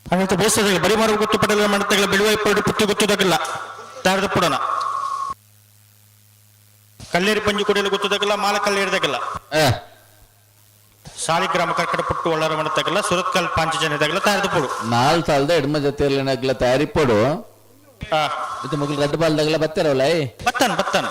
S19: ಅನಂತ ಬೇಸದ ಬರಿ ಮಾರುವ ಗೊತ್ತು ಪಡೆದ ಮಾಡ್ತಗಳ ಬೆಳುವ ಪಡು ಪುತ್ತಿ ಗೊತ್ತದಾಗಲ್ಲ ತಾರದ ಪುಡನ ಕಲ್ಲೇರಿ ಪಂಜು ಕುಡಿಯಲು ಗೊತ್ತದಾಗಲ್ಲ ಮಾಲ ಕಲ್ಲೇರಿದಾಗಲ್ಲ ಸಾಲಿಗ್ರಾಮ ಕರ್ಕಡ ಪುಟ್ಟು ಒಳ್ಳರ ಮಾಡತ್ತಾಗಲ್ಲ ಸುರತ್ಕಲ್ ಪಾಂಚಜನ್ಯದಾಗಲ್ಲ ತಾರದ ಪುಡು
S20: ನಾಲ್ ಸಾಲದ ಎಡಮ ಜೊತೆಯಲ್ಲಿ ಏನಾಗಲ್ಲ ತಯಾರಿ ಪಡು ಇದು ಮಗಳು ರಡ್ಡು ಬಾಲ್ದಾಗಲ್ಲ ಬತ್ತಾರಲ್ಲ.
S19: ಬತ್ತಾನ ಬತ್ತಾನ.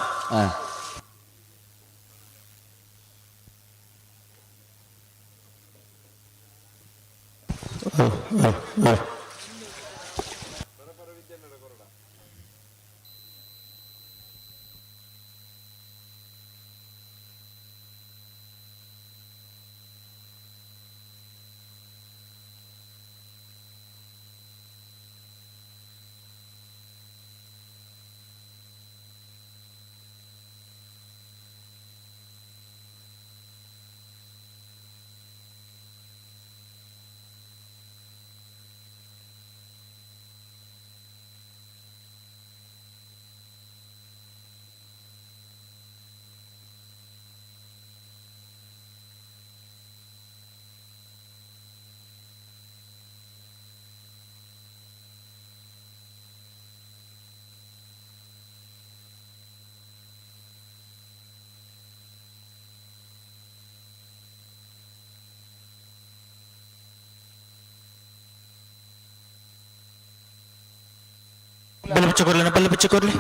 S19: ಬಲ್ಲ ಬಿಚ್ಚ ಕೊರ್ಲಿ ಬಲ್ಲ ಬಿಚ್ಚ ಕೊರ್ಲಿ.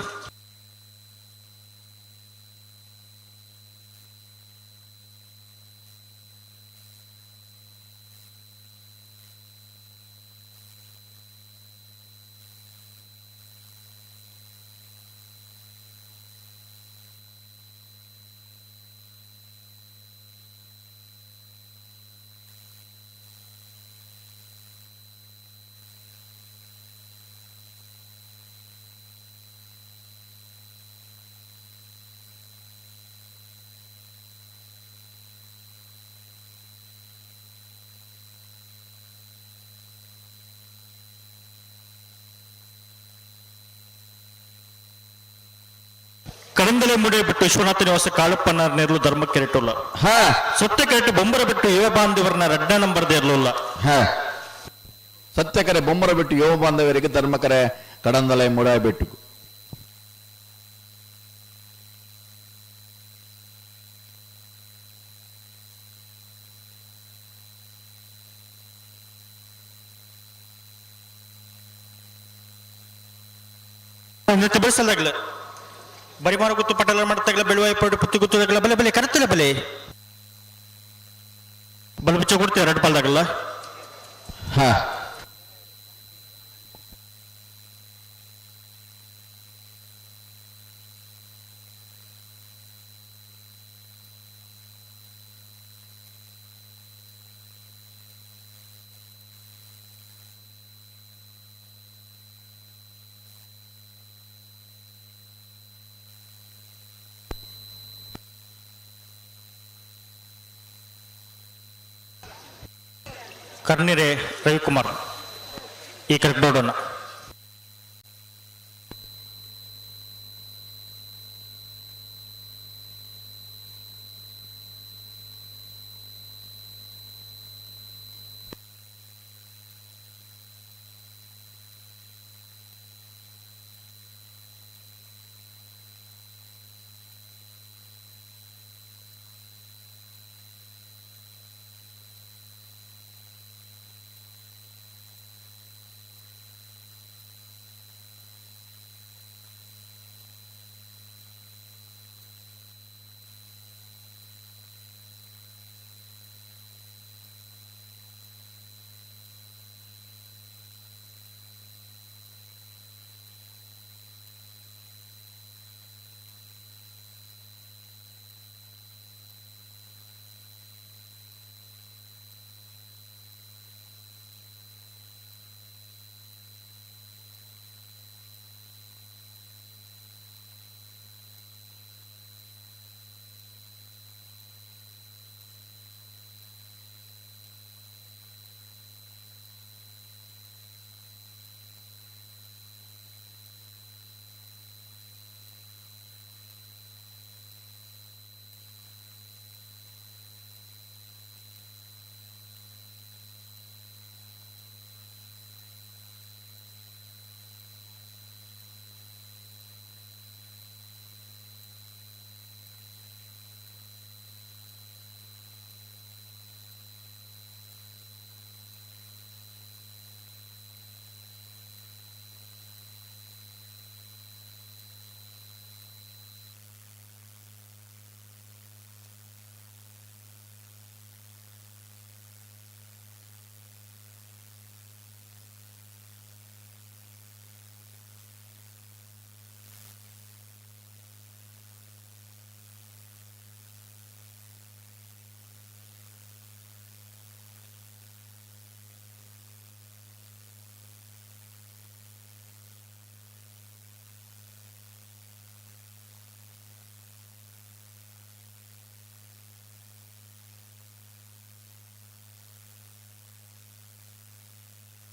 S19: ಕಡಂದಲೆ ಮುಡೆ ಬಿಟ್ಟು ವಿಶ್ವನಾಥ ನಿವಾಸ ಕಾಳಪ್ಪನ ನೇರ್ಲು ಧರ್ಮ ಕೆರೆಟುಲ್ಲ. ಸತ್ಯ ಕೆರೆಟು ಬೊಂಬರ ಬಿಟ್ಟು ಯುವ ಬಾಂಧವರನ್ನ ರಡ್ಡ ನಂಬರ್ ದೇರ್ಲುಲ್ಲ.
S20: ಸತ್ಯಕರೆ ಬೊಂಬರ ಬಿಟ್ಟು ಯುವ ಬಾಂಧವರಿಗೆ ಧರ್ಮಕರೆ ಕಡಂದಲೆ ಮುಡಾಯ ಬಿಟ್ಟು.
S19: ಬೆಳೆಸಲಾಗಲ ಬರಿಮಾರ ಗುತ್ತು ಪಟಲ ಮಾಡ್ತಾಗಲ ಬೆಳುವಾಯಿ ಪಡು ಪುತ್ತಿ ಗುತ್ತದಾಗಲ ಬಲೆ ಬಲೆ ಕರೆತಲೆ ಬಲೆ ಬಲ ಬಿಚ್ಚ ಕೊಡ್ತೇವೆ ಎರಡು ಪಾಲ್ದಾಗಲ್ಲ. ಕರ್ನಿರೆ ರವಿಕುಮಾರ್ ಈ ಕರೆಕ್ಟ್ ಬೋರ್ಡನ್ನು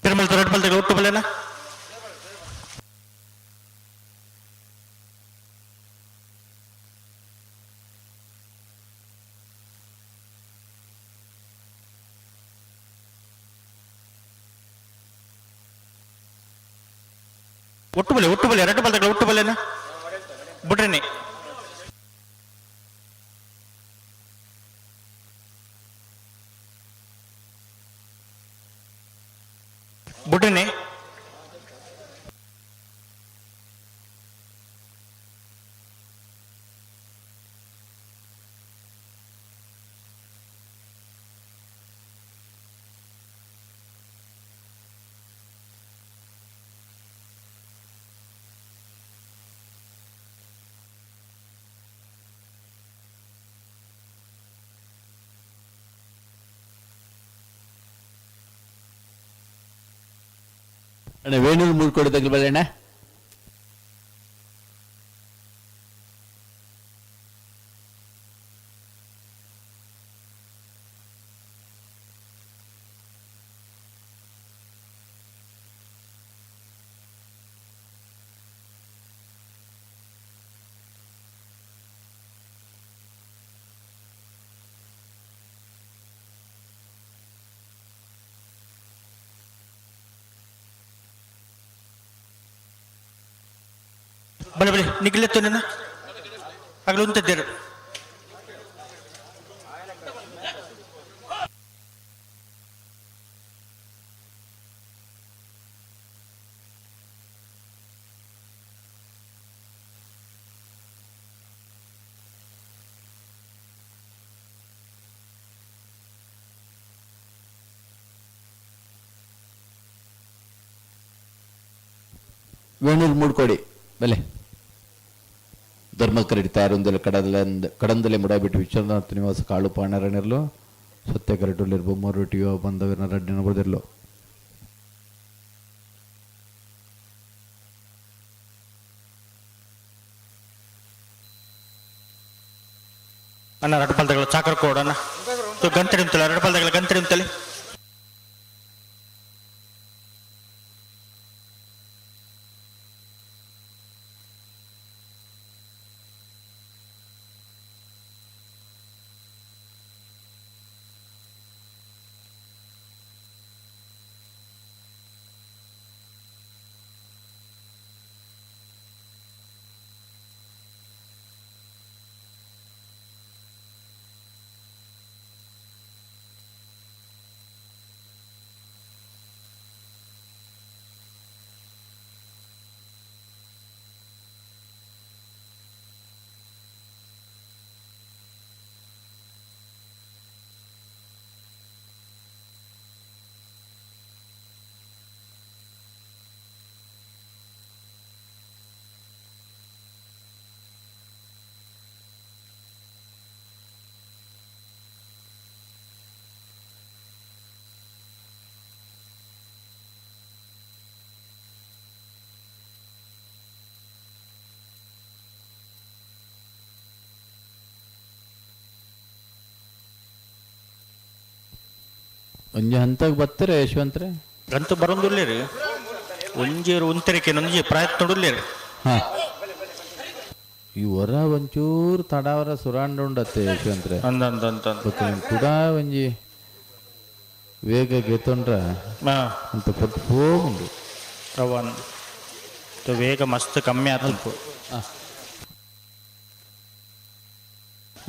S19: ತಿರುಮಲ ರೆಡ್ ಬಲ್ದಾಗ ಒಟ್ಟು ಬಲ್ಲೇನ. ಒಟ್ಟು ಬಲೆ ಒಟ್ಟು ಬಲೆ ಎರಡು ಬಲ್ದಾಗ ಒಟ್ಟು ಬಲ್ಲೇನ ಬಿಡ್ರಿನಿ. ಬಿಡ್ರಿನಿ.
S8: ಅಣ್ಣ ವೇಣೂರು ಮೂರ್ಕೋಡಿ ತಗ್ಲು ಬಲ್ಲೆ.
S19: ಬಲೆ ಬಲೆ ನಿಗ್ಲೆತ್ತು ನನ್ನ ಆಗಲು ಉಂತಿದ್ದೇರು.
S20: ವೇಣೂರು ಮೂಡ್ಕೋಡಿ ಬೆಲೆ ಧರ್ಮಕರಡಿ ತಯಾರೊಂದಲೆ ಕಡದಲೆ ಕಡಂದಲೆ ಮುಡಾಬಿಟ್ಟು ವಿಶ್ವನಾಥ ನಿವಾಸ ಕಾಳು ಪಾಣರಣಿರ್ಲು ಸತ್ಯ ಕರಟುಲ್ಲಿರ್ ಬೊಮ್ಮರೊಟ್ಟಿಯೋ ಬಂದವರನ್ನ ರಡ್ಡಿನ ಬರೆದಿರ್ಲು.
S19: ಅಣ್ಣ ರಡ್ಡು ಪಲ್ದಗಳ ಚಾಕರ್ ಕೋಡಣ್ಣ ಗಂತಡಿ ಉಂತಲೆ ರಡ್ಡು ಪಲ್ದಗಳ ಗಂತಡಿ ಉಂತಲೆ.
S8: ಒಂಜಿ ಹಂತಗ್ ಬತ್ತರೆ ಯಶವಂತ್ರೆ
S19: ಗಂತು ಬರೋದಿಲ್ಲೇರಿ ಒಂಜೇರು ಉಂತರಿಕೆ ಒಂಜಿ ಪ್ರಯತ್ನ ಉಲ್ಲೇರಿ.
S8: ಈ ವರ ಒಂಚೂರು ತಡಾವರ ಸುರಾಂಡ ಉಂಡತ್ತೆ ಯಶವಂತ್ರೆ.
S19: ಅಂದ
S8: ಕುಡ ಒಂಜಿ ವೇಗ ಗೆತ್ತೊಂಡ್ರ ಅಂತ ಪೊಟ್ಟು ಹೋಗುಂಡು
S19: ಅವನ್ ವೇಗ ಮಸ್ತ್ ಕಮ್ಮಿ ಆತು.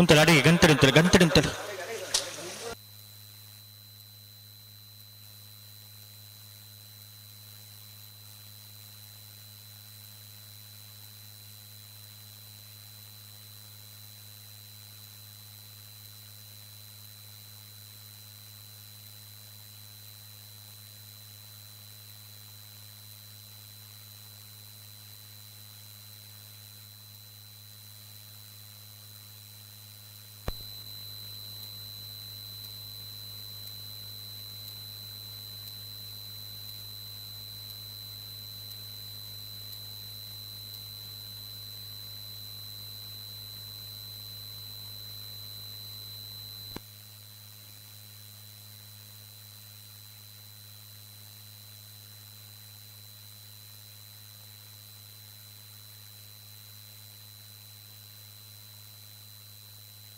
S19: ಉಂತಲ್ಲ ಅಡಿಗೆ ಗಂತಡಿ ಉಂತಲ್ಲ ಗಂತಡಿ ಉಂತಲ್ಲ.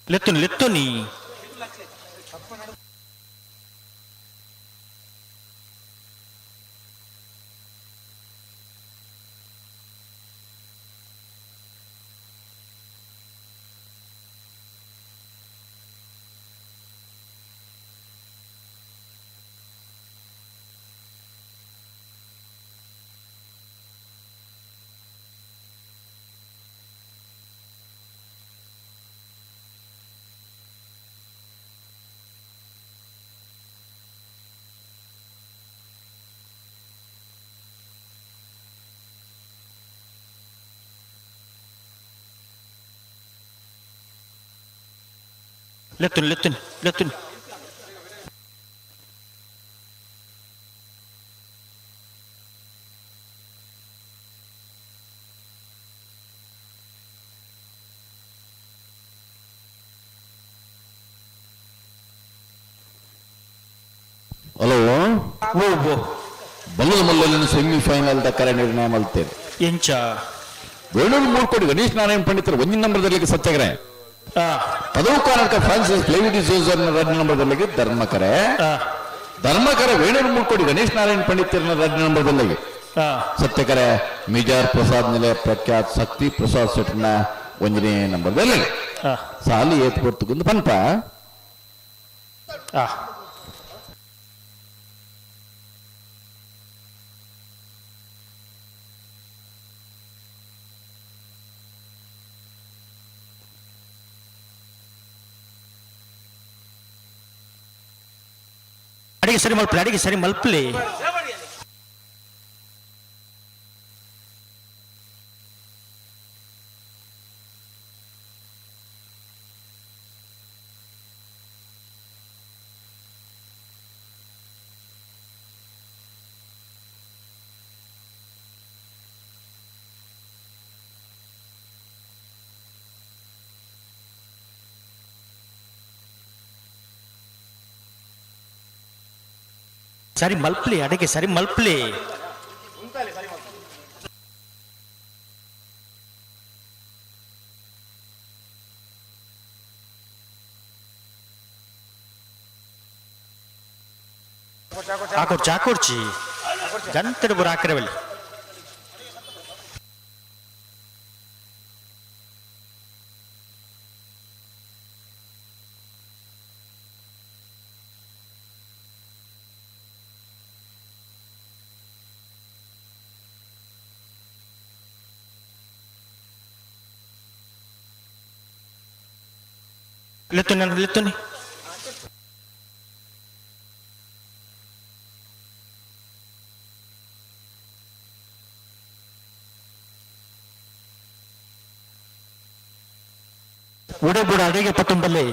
S19: ಲೆತ್ತುನಿ ಲೆತ್ತುನಿ ಲೆತ್ತುನಿ ಲೆತ್ತುನಿ ಲೆತ್ತುನಿ.
S20: ಹಲೋ ಬಲ್ಲದ ಮಲ್ಲಲ್ಲಿ ಸೆಮಿಫೈನಲ್ ಕರೆ ನಿರ್ಣಯ ಮಲ್ತೇವೆ.
S19: ಎಂಚ
S20: ವೇಣೂರು ಮೂರ್ಕೋಡಿ ಗಣೇಶ್ ನಾರಾಯಣ ಪಂಡಿತರು ಒಂದಿನ ನಂಬರ್ದಲ್ಲಿ ಸತ್ಯಾಗ್ರಹ ಪದವು ಕರ್ನಾಟಕ ಫ್ರಾನ್ಸಿಸ್ ಕ್ಲೇವಿಡಿ ಸೋಜರ್ ರಡ್ ನಂಬರ್ದಲ್ಲಿ ಧರ್ಮಕರೆ ಧರ್ಮಕರೆ ವೇಣೂರು ಮೂರ್ಕೋಡಿ ಗಣೇಶ್ ನಾರಾಯಣ ಪಂಡಿತರನ್ನ ರಡ್ ನಂಬರ್ದಲ್ಲಿ ಸತ್ಯಕರೆ ಮಿಜಾರ್ ಪ್ರಸಾದ್ ನಿಲಯ ಪ್ರಖ್ಯಾತ್ ಶಕ್ತಿ ಪ್ರಸಾದ್ ಶೆಟ್ಟರ್ನ ಒಂಜನೇ ನಂಬರ್ ಸಾಲಿ ಏತ್ ಪೊರ್ತುಗುಂದು ಪನ್ಪ.
S19: ಅಡಿಗೆ ಸರಿ ಮಲ್ಪಲಿ, ಅಡಿಗೆ ಸರಿ ಮಲ್ಪಲಿ. ಸರಿ ಮಲ್ಪಲಿ, ಅಡಿಗೆ ಸರಿ ಮಲ್ಪಲಿ. ಹಾಕೊಡ್ಚಿ ಹಾಕೊಡ್ಚಿ ಗಂತಡು ಬುರ ಹಾಕಿರವಲ್ಲಿ. ಲೆತ್ತುನಿ ಲೆತ್ತುನಿ. ಉಡೆ ಬುಡ ಅಡಿಗೆ ಪತ್ತುಂಬಲ್ಲಿ.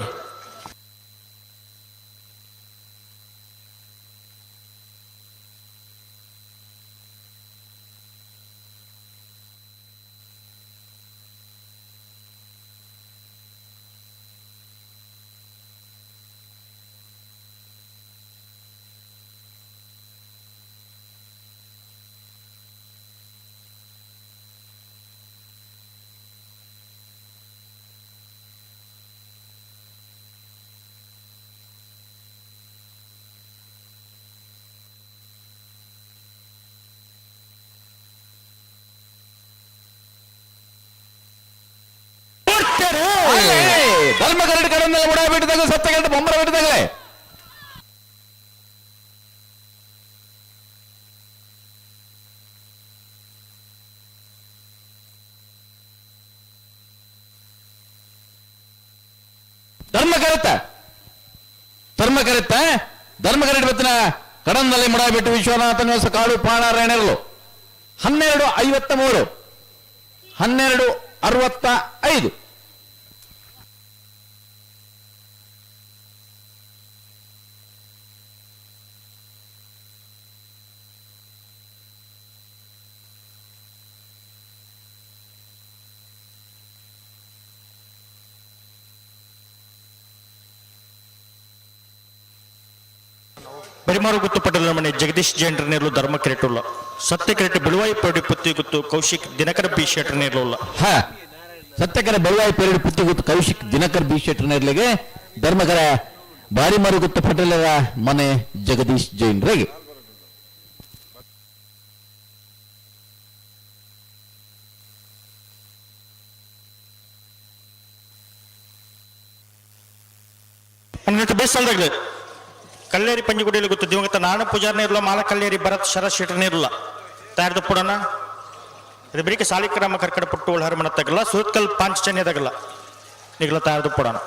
S20: ಧರ್ಮ ಕರಡು ಕಡಂದ ಬುಡ ಬಿಟ್ಟದಾಗ ಸತ್ಯ ಬೊಂಬರ ಬಿಟ್ಟದಾಗಲೇ. ಧರ್ಮ ಕರೆತ ಧರ್ಮ ಕರೆತ ಧರ್ಮ ಕರೆಟ್ ಬತ್ತಿನ ಕಡಂದಲ್ಲಿ ಮುಡಾಬಿಟ್ಟು ವಿಶ್ವನಾಥ ನಿವಾಸ ಕಾಡು ಪಾಣಾರಾಯಣರಲು 12:53 12:65.
S19: ಬರಿಮಾರು ಗುತ್ತು ಪಟೇಲ್ ಮನೆ ಜಗದೀಶ್ ಜೈನ್ರ ನೇರ್ಲು ಧರ್ಮ ಕ್ರಿಕೆಟುಲ್ಲ. ಸತ್ಯ ಕ್ರಿಕೆಟ್ ಬಿಳುವಾಯಿ ಪೇಡಿ ಪುತ್ತಿ ಗುತ್ತು ಕೌಶಿಕ್ ದಿನಕರ ಬಿ ಶೆಟ್ಟರ್ ನೇರ್ಲುಲ್ಲ.
S20: ಸತ್ಯಕರ ಬೆಳವಾಯಿ ಪೇರಡು ಪುತ್ತಿ ಗುತ್ತು ಕೌಶಿಕ್ ದಿನಕರ್ ಬಿ ಶೆಟ್ಟರ್ ನೇರ್ಲಿಗೆ ಧರ್ಮಕರ ಬಾರಿಮಾರು ಗುತ್ತು ಪಟೇಲರ ಮನೆ ಜಗದೀಶ್ ಜೈನ್ರಿಗೆ.
S19: ಬೇಸಲ್ದಾಗಲಿ ಕಲ್ಲೇರಿ ಪಂಜಿಗುಡಿಯಲ್ಲಿ ಗೊತ್ತು ದಿವಂಗತ ನಾಣ ಪೂಜಾರನೇ ಇರಲ್ಲ, ಮಾಲ ಕಲ್ಲೇರಿ ಭರತ್ ಶರತ್ ಶೆಟ್ಟರ್ನೇ ಇರಲ್ಲ. ತಯಾರ್ದು ಪುಡನ ಇದು ಬರೀಕೆ ಸಾಲಿಕ್ರಾಮ ಕರ್ಕಡ ಪುಟ್ಟು ಹರಮಣ ತಗಲ್ಲ ಸೂತ್ಕಲ್ ಪಾಂಚಜನ್ಯ ತಗಲ್ಲ ನಿಗಲ ತಯಾರ್ದು ಪುಡನ.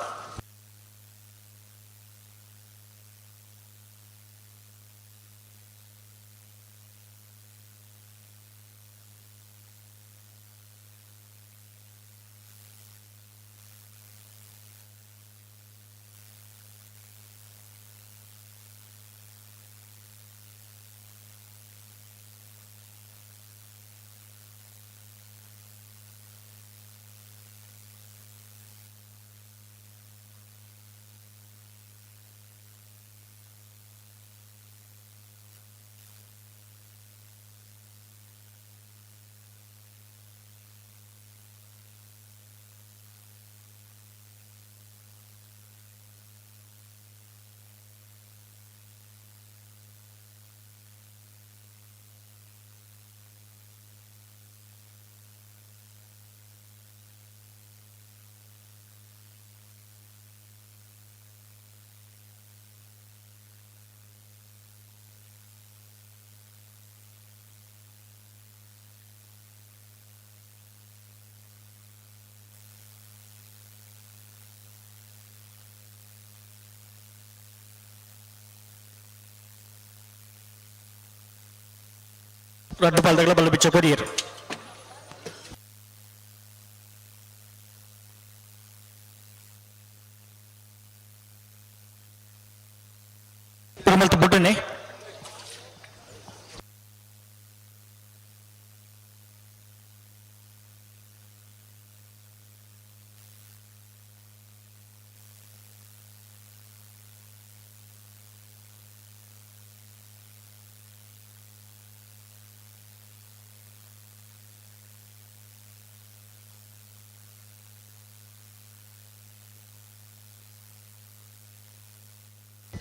S19: ರಡ್ಡು ಪಾಲ್ದಗಳ ಬಲ್ಲ ಬಿಚ್ಚ ಕೊರಿಯರು. ಪೆರುಮಲ್ತ ಬುಡ್ಡನೆ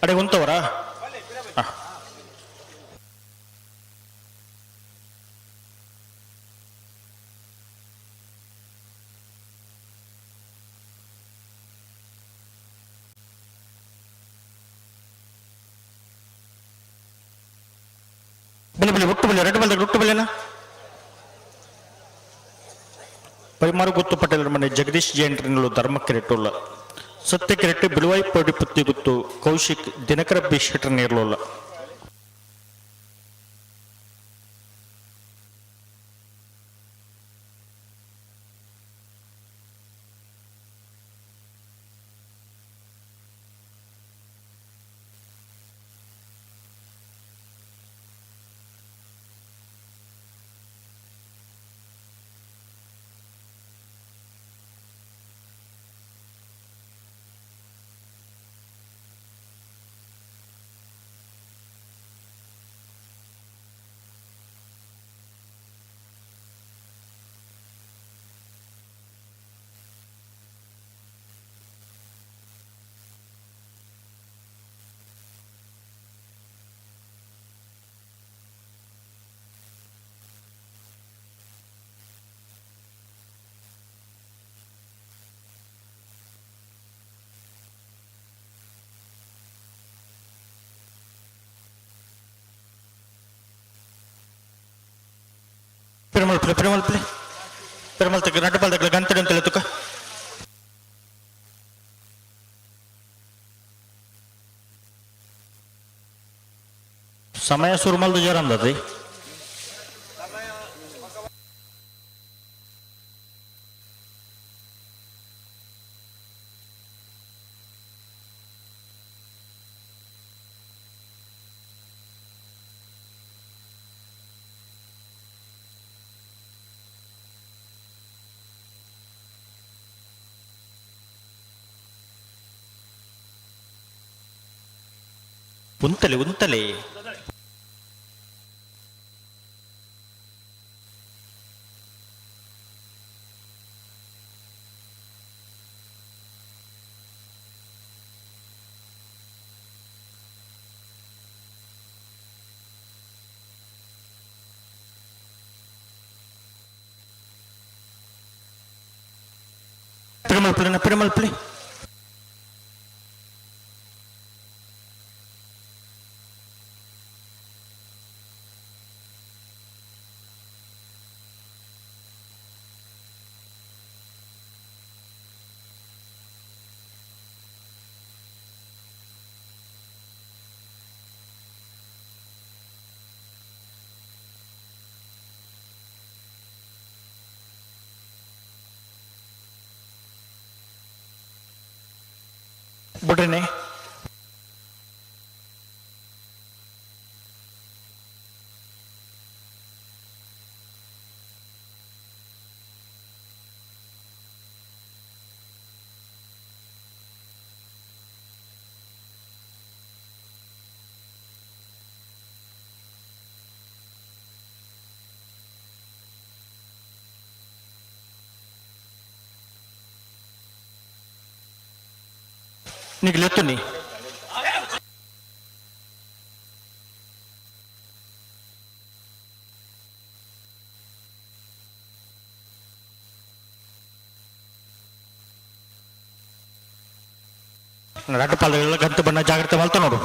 S19: ಅಡೆ ಉಂತವರಾ? ಬಲೆ ಬಲೆ ಒಟ್ಟು ಬಲೆ ಎರಡು ಬಲ್ದಾಗ ಒಟ್ಟು ಬಲೆನಾ. ಪರಿಮಾರು ಗುತ್ತು ಪಟೇಲರ ಮನೆ ಜಗದೀಶ್ ಜೈನ್ರನ್ನು ಧರ್ಮ ಕಿರೆಟುಲ್ಲ ಸತ್ಯ ಕಿರೆಟ್ಟು ಬಿಳುವಾಯಿ ಪಡಿ ಪುತ್ತಿ ಗುತ್ತು ಕೌಶಿಕ್ ದಿನಕರ ಬಿ ಶೆಟ್ಟರ್ ನೇರ್ಲೋಲ್ಲ. ಪೆರುಮಲ್ ಪ್ಲೇ ಪೆರುಮಲ್ ಪ್ಲೇ ಪೆರುಮಲ್ ತಕ್ಕ ನಟಪಾಲ್ ತಕ್ಕ ಗಂತಡೆ ಅಂತ ತುಕ ಸಮಯ ಸುರುಮಲ್ದು ಜರಂದದಿ. ಉಂತಲೆ ಉಂತಲೆ ಪೆರುಮಲ್ ಪ್ಲೇ ಪೆರುಮಲ್ ಪ್ಲೇ ಬುಡ್ರಿನೆ. నీకు లెత్తుని ರಡ್ಡು ಗಂಟು ಬಣ್ಣ ಜಾಗ್ರತೆ ಮಲ್ತ ನೋಡು.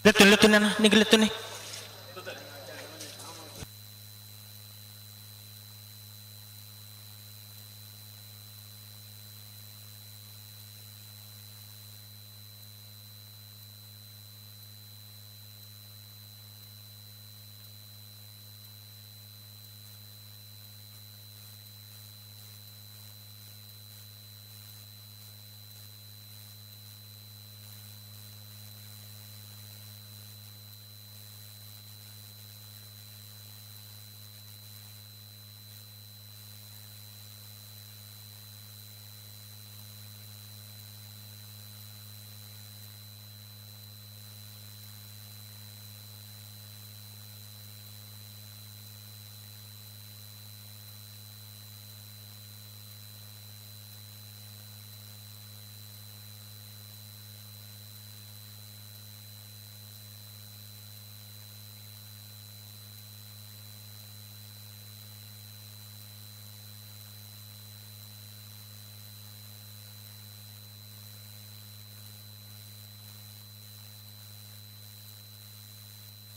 S19: ಲೆತ್ತುನಿ ಲೆತ್ತುನಿ ಅಣ್ಣ ನಿಗ್ ಲೆತ್ತುನಿ.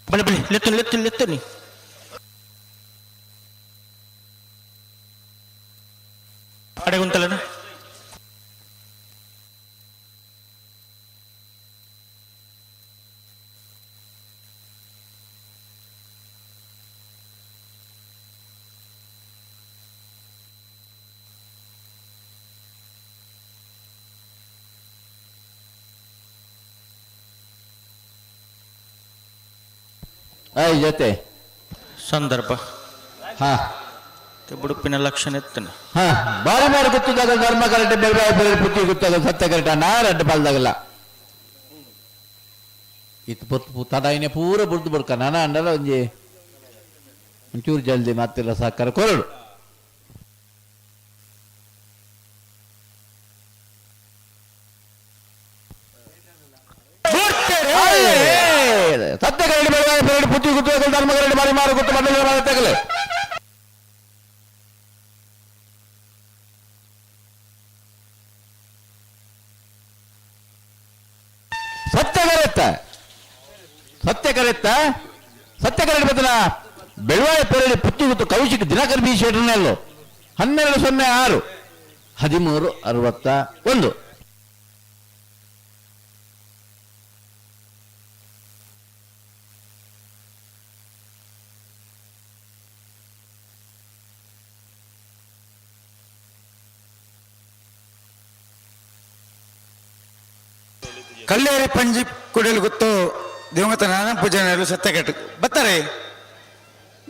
S19: ಬಲೆ ಬಲೆ ಲೆತ್ತುನಿ ಲೆತ್ತುನಿ ಲೆತ್ತುನಿ. ಅಡೆಗುಂತಲನ
S8: ಜೊತೆ
S19: ಸಂದರ್ಭ
S8: ಹಾ
S19: ಬುಡುಪಿನ ಲಕ್ಷಣ ಎತ್ತನ
S8: ಹಾ ಬಾರಿ ಬಾರಿ ಗೊತ್ತಿದ್ದಾಗ ಧರ್ಮ ಕರೆಕ್ಟ್ ಬೇರೆ ಬೇರೆ ಬುದ್ಧಿ ಗೊತ್ತಾಗ ಸತ್ಯ ಕರೆಕ್ಟ್ ನಾರಡ್ಡ ಬಾಲ್ದಾಗಲ್ಲ ಇತ್ತು ಪೊತ್ತು ತಡಾಯಿನ ಪೂರ ಬುಡ್ದು ಬುಡ್ಕ ನಾನ ಅಂಡಲ ಒಂಜಿ ಒಂಚೂರು ಜಲ್ದಿ ಮತ್ತೆಲ್ಲ ಸಾಕಾರ ಕೊರಡು. ಸತ್ಯ ಕರೆಕ್ಟ್ ಬೇರೆ ಬೇರೆ ಬುದ್ಧಿ ಗೊತ್ತಾಗಲ್ಲ ಧರ್ಮ ಕರೆಕ್ಟ್ ಬಾರಿ ಮಾರು ಗೊತ್ತು ಮಂಡಲ ತಗಲೆ ಸತ್ಯ ಕರೆತ್ತ ಸತ್ಯ ಕರೆತ್ತ ಸತ್ಯ ಕರೆಕ್ಟ್ ಬದಲ ಬೆಳವಾಯ ಪೆರಡಿ ಪುತ್ತಿ ಗೊತ್ತು ಕೌಶಿಕ್ ದಿನಕರ್ ಬಿ ಶೆಟ್ಟರ್ನಲ್ಲು 12:06 13:61.
S7: ಕಲ್ಲೇರಿ ಪಂಜಿ ಕುಡಿಯಲು ಗೊತ್ತು ದಿವಂಗತ ನಾರಾಯಣ ಪೂಜಾರಿಯವರು ಸತ್ಯಕಟ್ಟು ಬರ್ತಾರೆ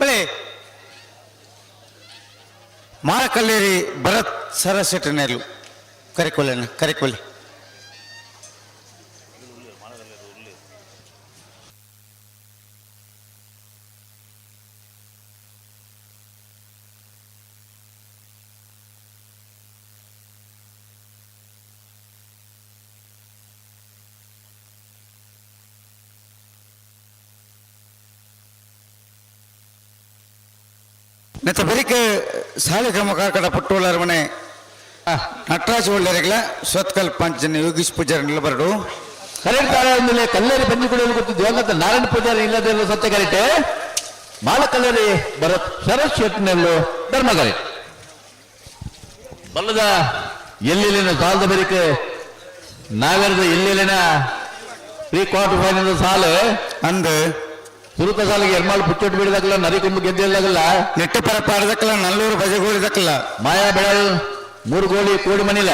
S7: ಬಳೆ ಮಾರಕಲ್ಲೇರಿ ಭರತ್ ಸರಸೆಟ್ಟನೆರ್ಲು ಕರೆಕೊಲ್ಲಣ್ಣ ಕರೆಕೊಲ್ಲಿ. ನೆತ್ತ ಬರಿಕೆ ಸಾಲಿಗ್ರಾಮ ಕಾರ್ಕಡ ಪಟ್ಟೋಳರ ಮನೆ ನಟರಾಜ ಒಳ್ಳೆಯರಿಗಳ ಸ್ವತ್ಕಲ್ ಪಂಚನ ಯೋಗೀಶ್ ಪೂಜಾರಿ ನಿಲಬರಡು.
S8: ಕರೆಕ್ಟ್ ಕಲ್ಲೇರಿ ಬಂದು ಕುಡಿಯಲು ಗೊತ್ತು ದಿವಂಗತ ನಾರಾಯಣ ಪೂಜಾರಿ ಇಲ್ಲದೆ ಸತ್ಯ ಕರೆಕ್ಟೆ ಮಾಲ ಕಲ್ಲೇರಿ ಭರತ್ ಶರತ್ ಶೆಟ್ನೆಲ್ಲು ಧರ್ಮಗರೆ ಬಲ್ಲದ ಎಲ್ಲೆಲ್ಲಿನ ಸಾಲದ ಬರಿಕೆ ನಾಗರದ ಎಲ್ಲೆಲ್ಲಿನ ಪ್ರೀ ಕ್ವಾರ್ಟರ್ ಫೈನಲ್ ಸಾಲು
S7: ಅಂದು
S8: ಸುರುತ ಸಾಲಿಗೆ ಎರ್ಮಾಳು ಪುಚ್ಚೊಟ್ಟು ಬಿಡಿದಾಗಲ್ಲ ನರಿಕೊಂಬು ಗೆದ್ದಿಲ್ದಾಗಲ್ಲ
S7: ನೆಟ್ಟು ಪರಪಾಡದಕ್ಕಲ್ಲ ನಲ್ಲೂರು ಬಜಗೋಳಿದಕ್ಕಲ್ಲ
S8: ಮಾಯಾ ಬೆಳಲ್ ಮೂರು ಗೋಳಿ ಕೋಡಿ ಮನಿಲ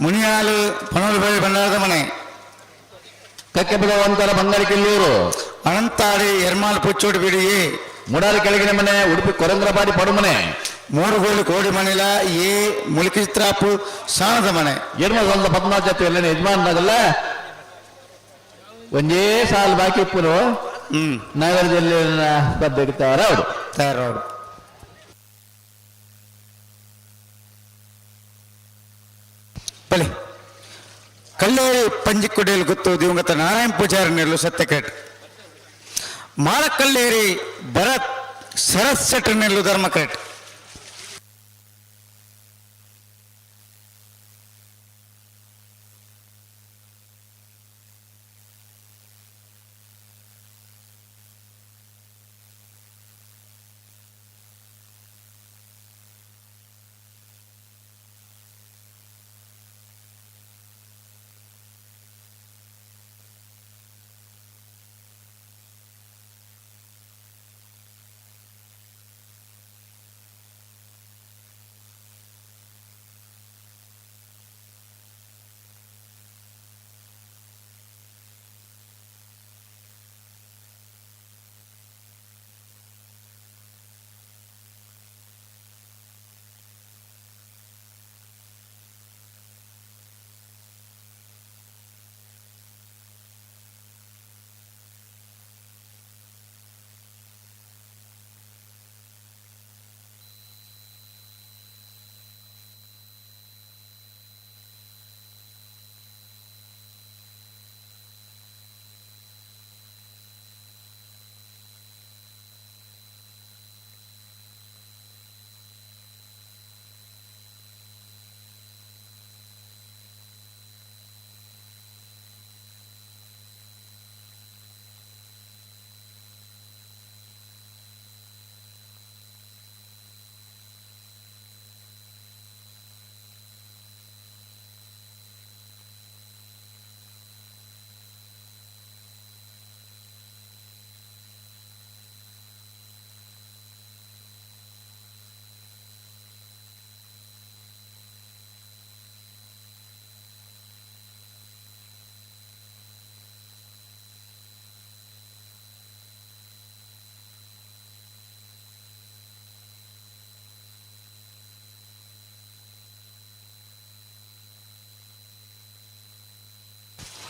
S7: ಮುನಿಯಾಲು ಪನೂರು ಬೇಳೆ ಭಂಡಾರದ ಮನೆ
S8: ಕಕ್ಕೆ ಬಿಡುವಂತರ ಬಂಗಾರಿ ಕಿಲ್ಲೂರು
S7: ಅನಂತಾಡಿ ಎರ್ಮಾಲ್ ಪುಚ್ಚೋಡು ಬಿಡಿ
S8: ಮುಡಾರಿ ಕೆಳಗಿನ ಮನೆ ಉಡುಪಿ ಕೊರಂದ್ರಬಾಡಿ ಪಡುಮನೆ
S7: ಮೂರು ಗೋಳಿ ಕೋಡಿ ಮನೆಲ ಎ ಮುಳುಕಿತ್ರಾಪು ಸಾಣದ ಮನೆ
S8: ಎರ್ಮ ಸಾಲದ ಪದ್ಮಾಜಾತಿ ಎಲ್ಲ ಯಜಮಾನರಾಗಲ್ಲ ಒಂದೇ ಸಾಲು ಬಾಕಿ ಇಪ್ಪನು ನಗರ ಜಿಲ್ಲೆಯ ಸ್ಪರ್ಧೆಗೆ ತಯಾರವರು
S7: ತಯಾರವರು. ಬಲೆ ಕಲ್ಲೇರಿ ಪಂಜಿക്കുಡಿಯಲ್ಲಿ ಗೊತ್ತು ದಿವಂಗತ ನಾರಾಯಣ ಪೂಜಾರಿ ನೆರಳು ಸತ್ಯಕೇಟ್ ಮಾಳಕಲ್ಲೇರಿ ಭರತ್ ಶರತ್ ಶೆಟ್ಟರ್ ನೆರಳು ಧರ್ಮಕೇಟ್.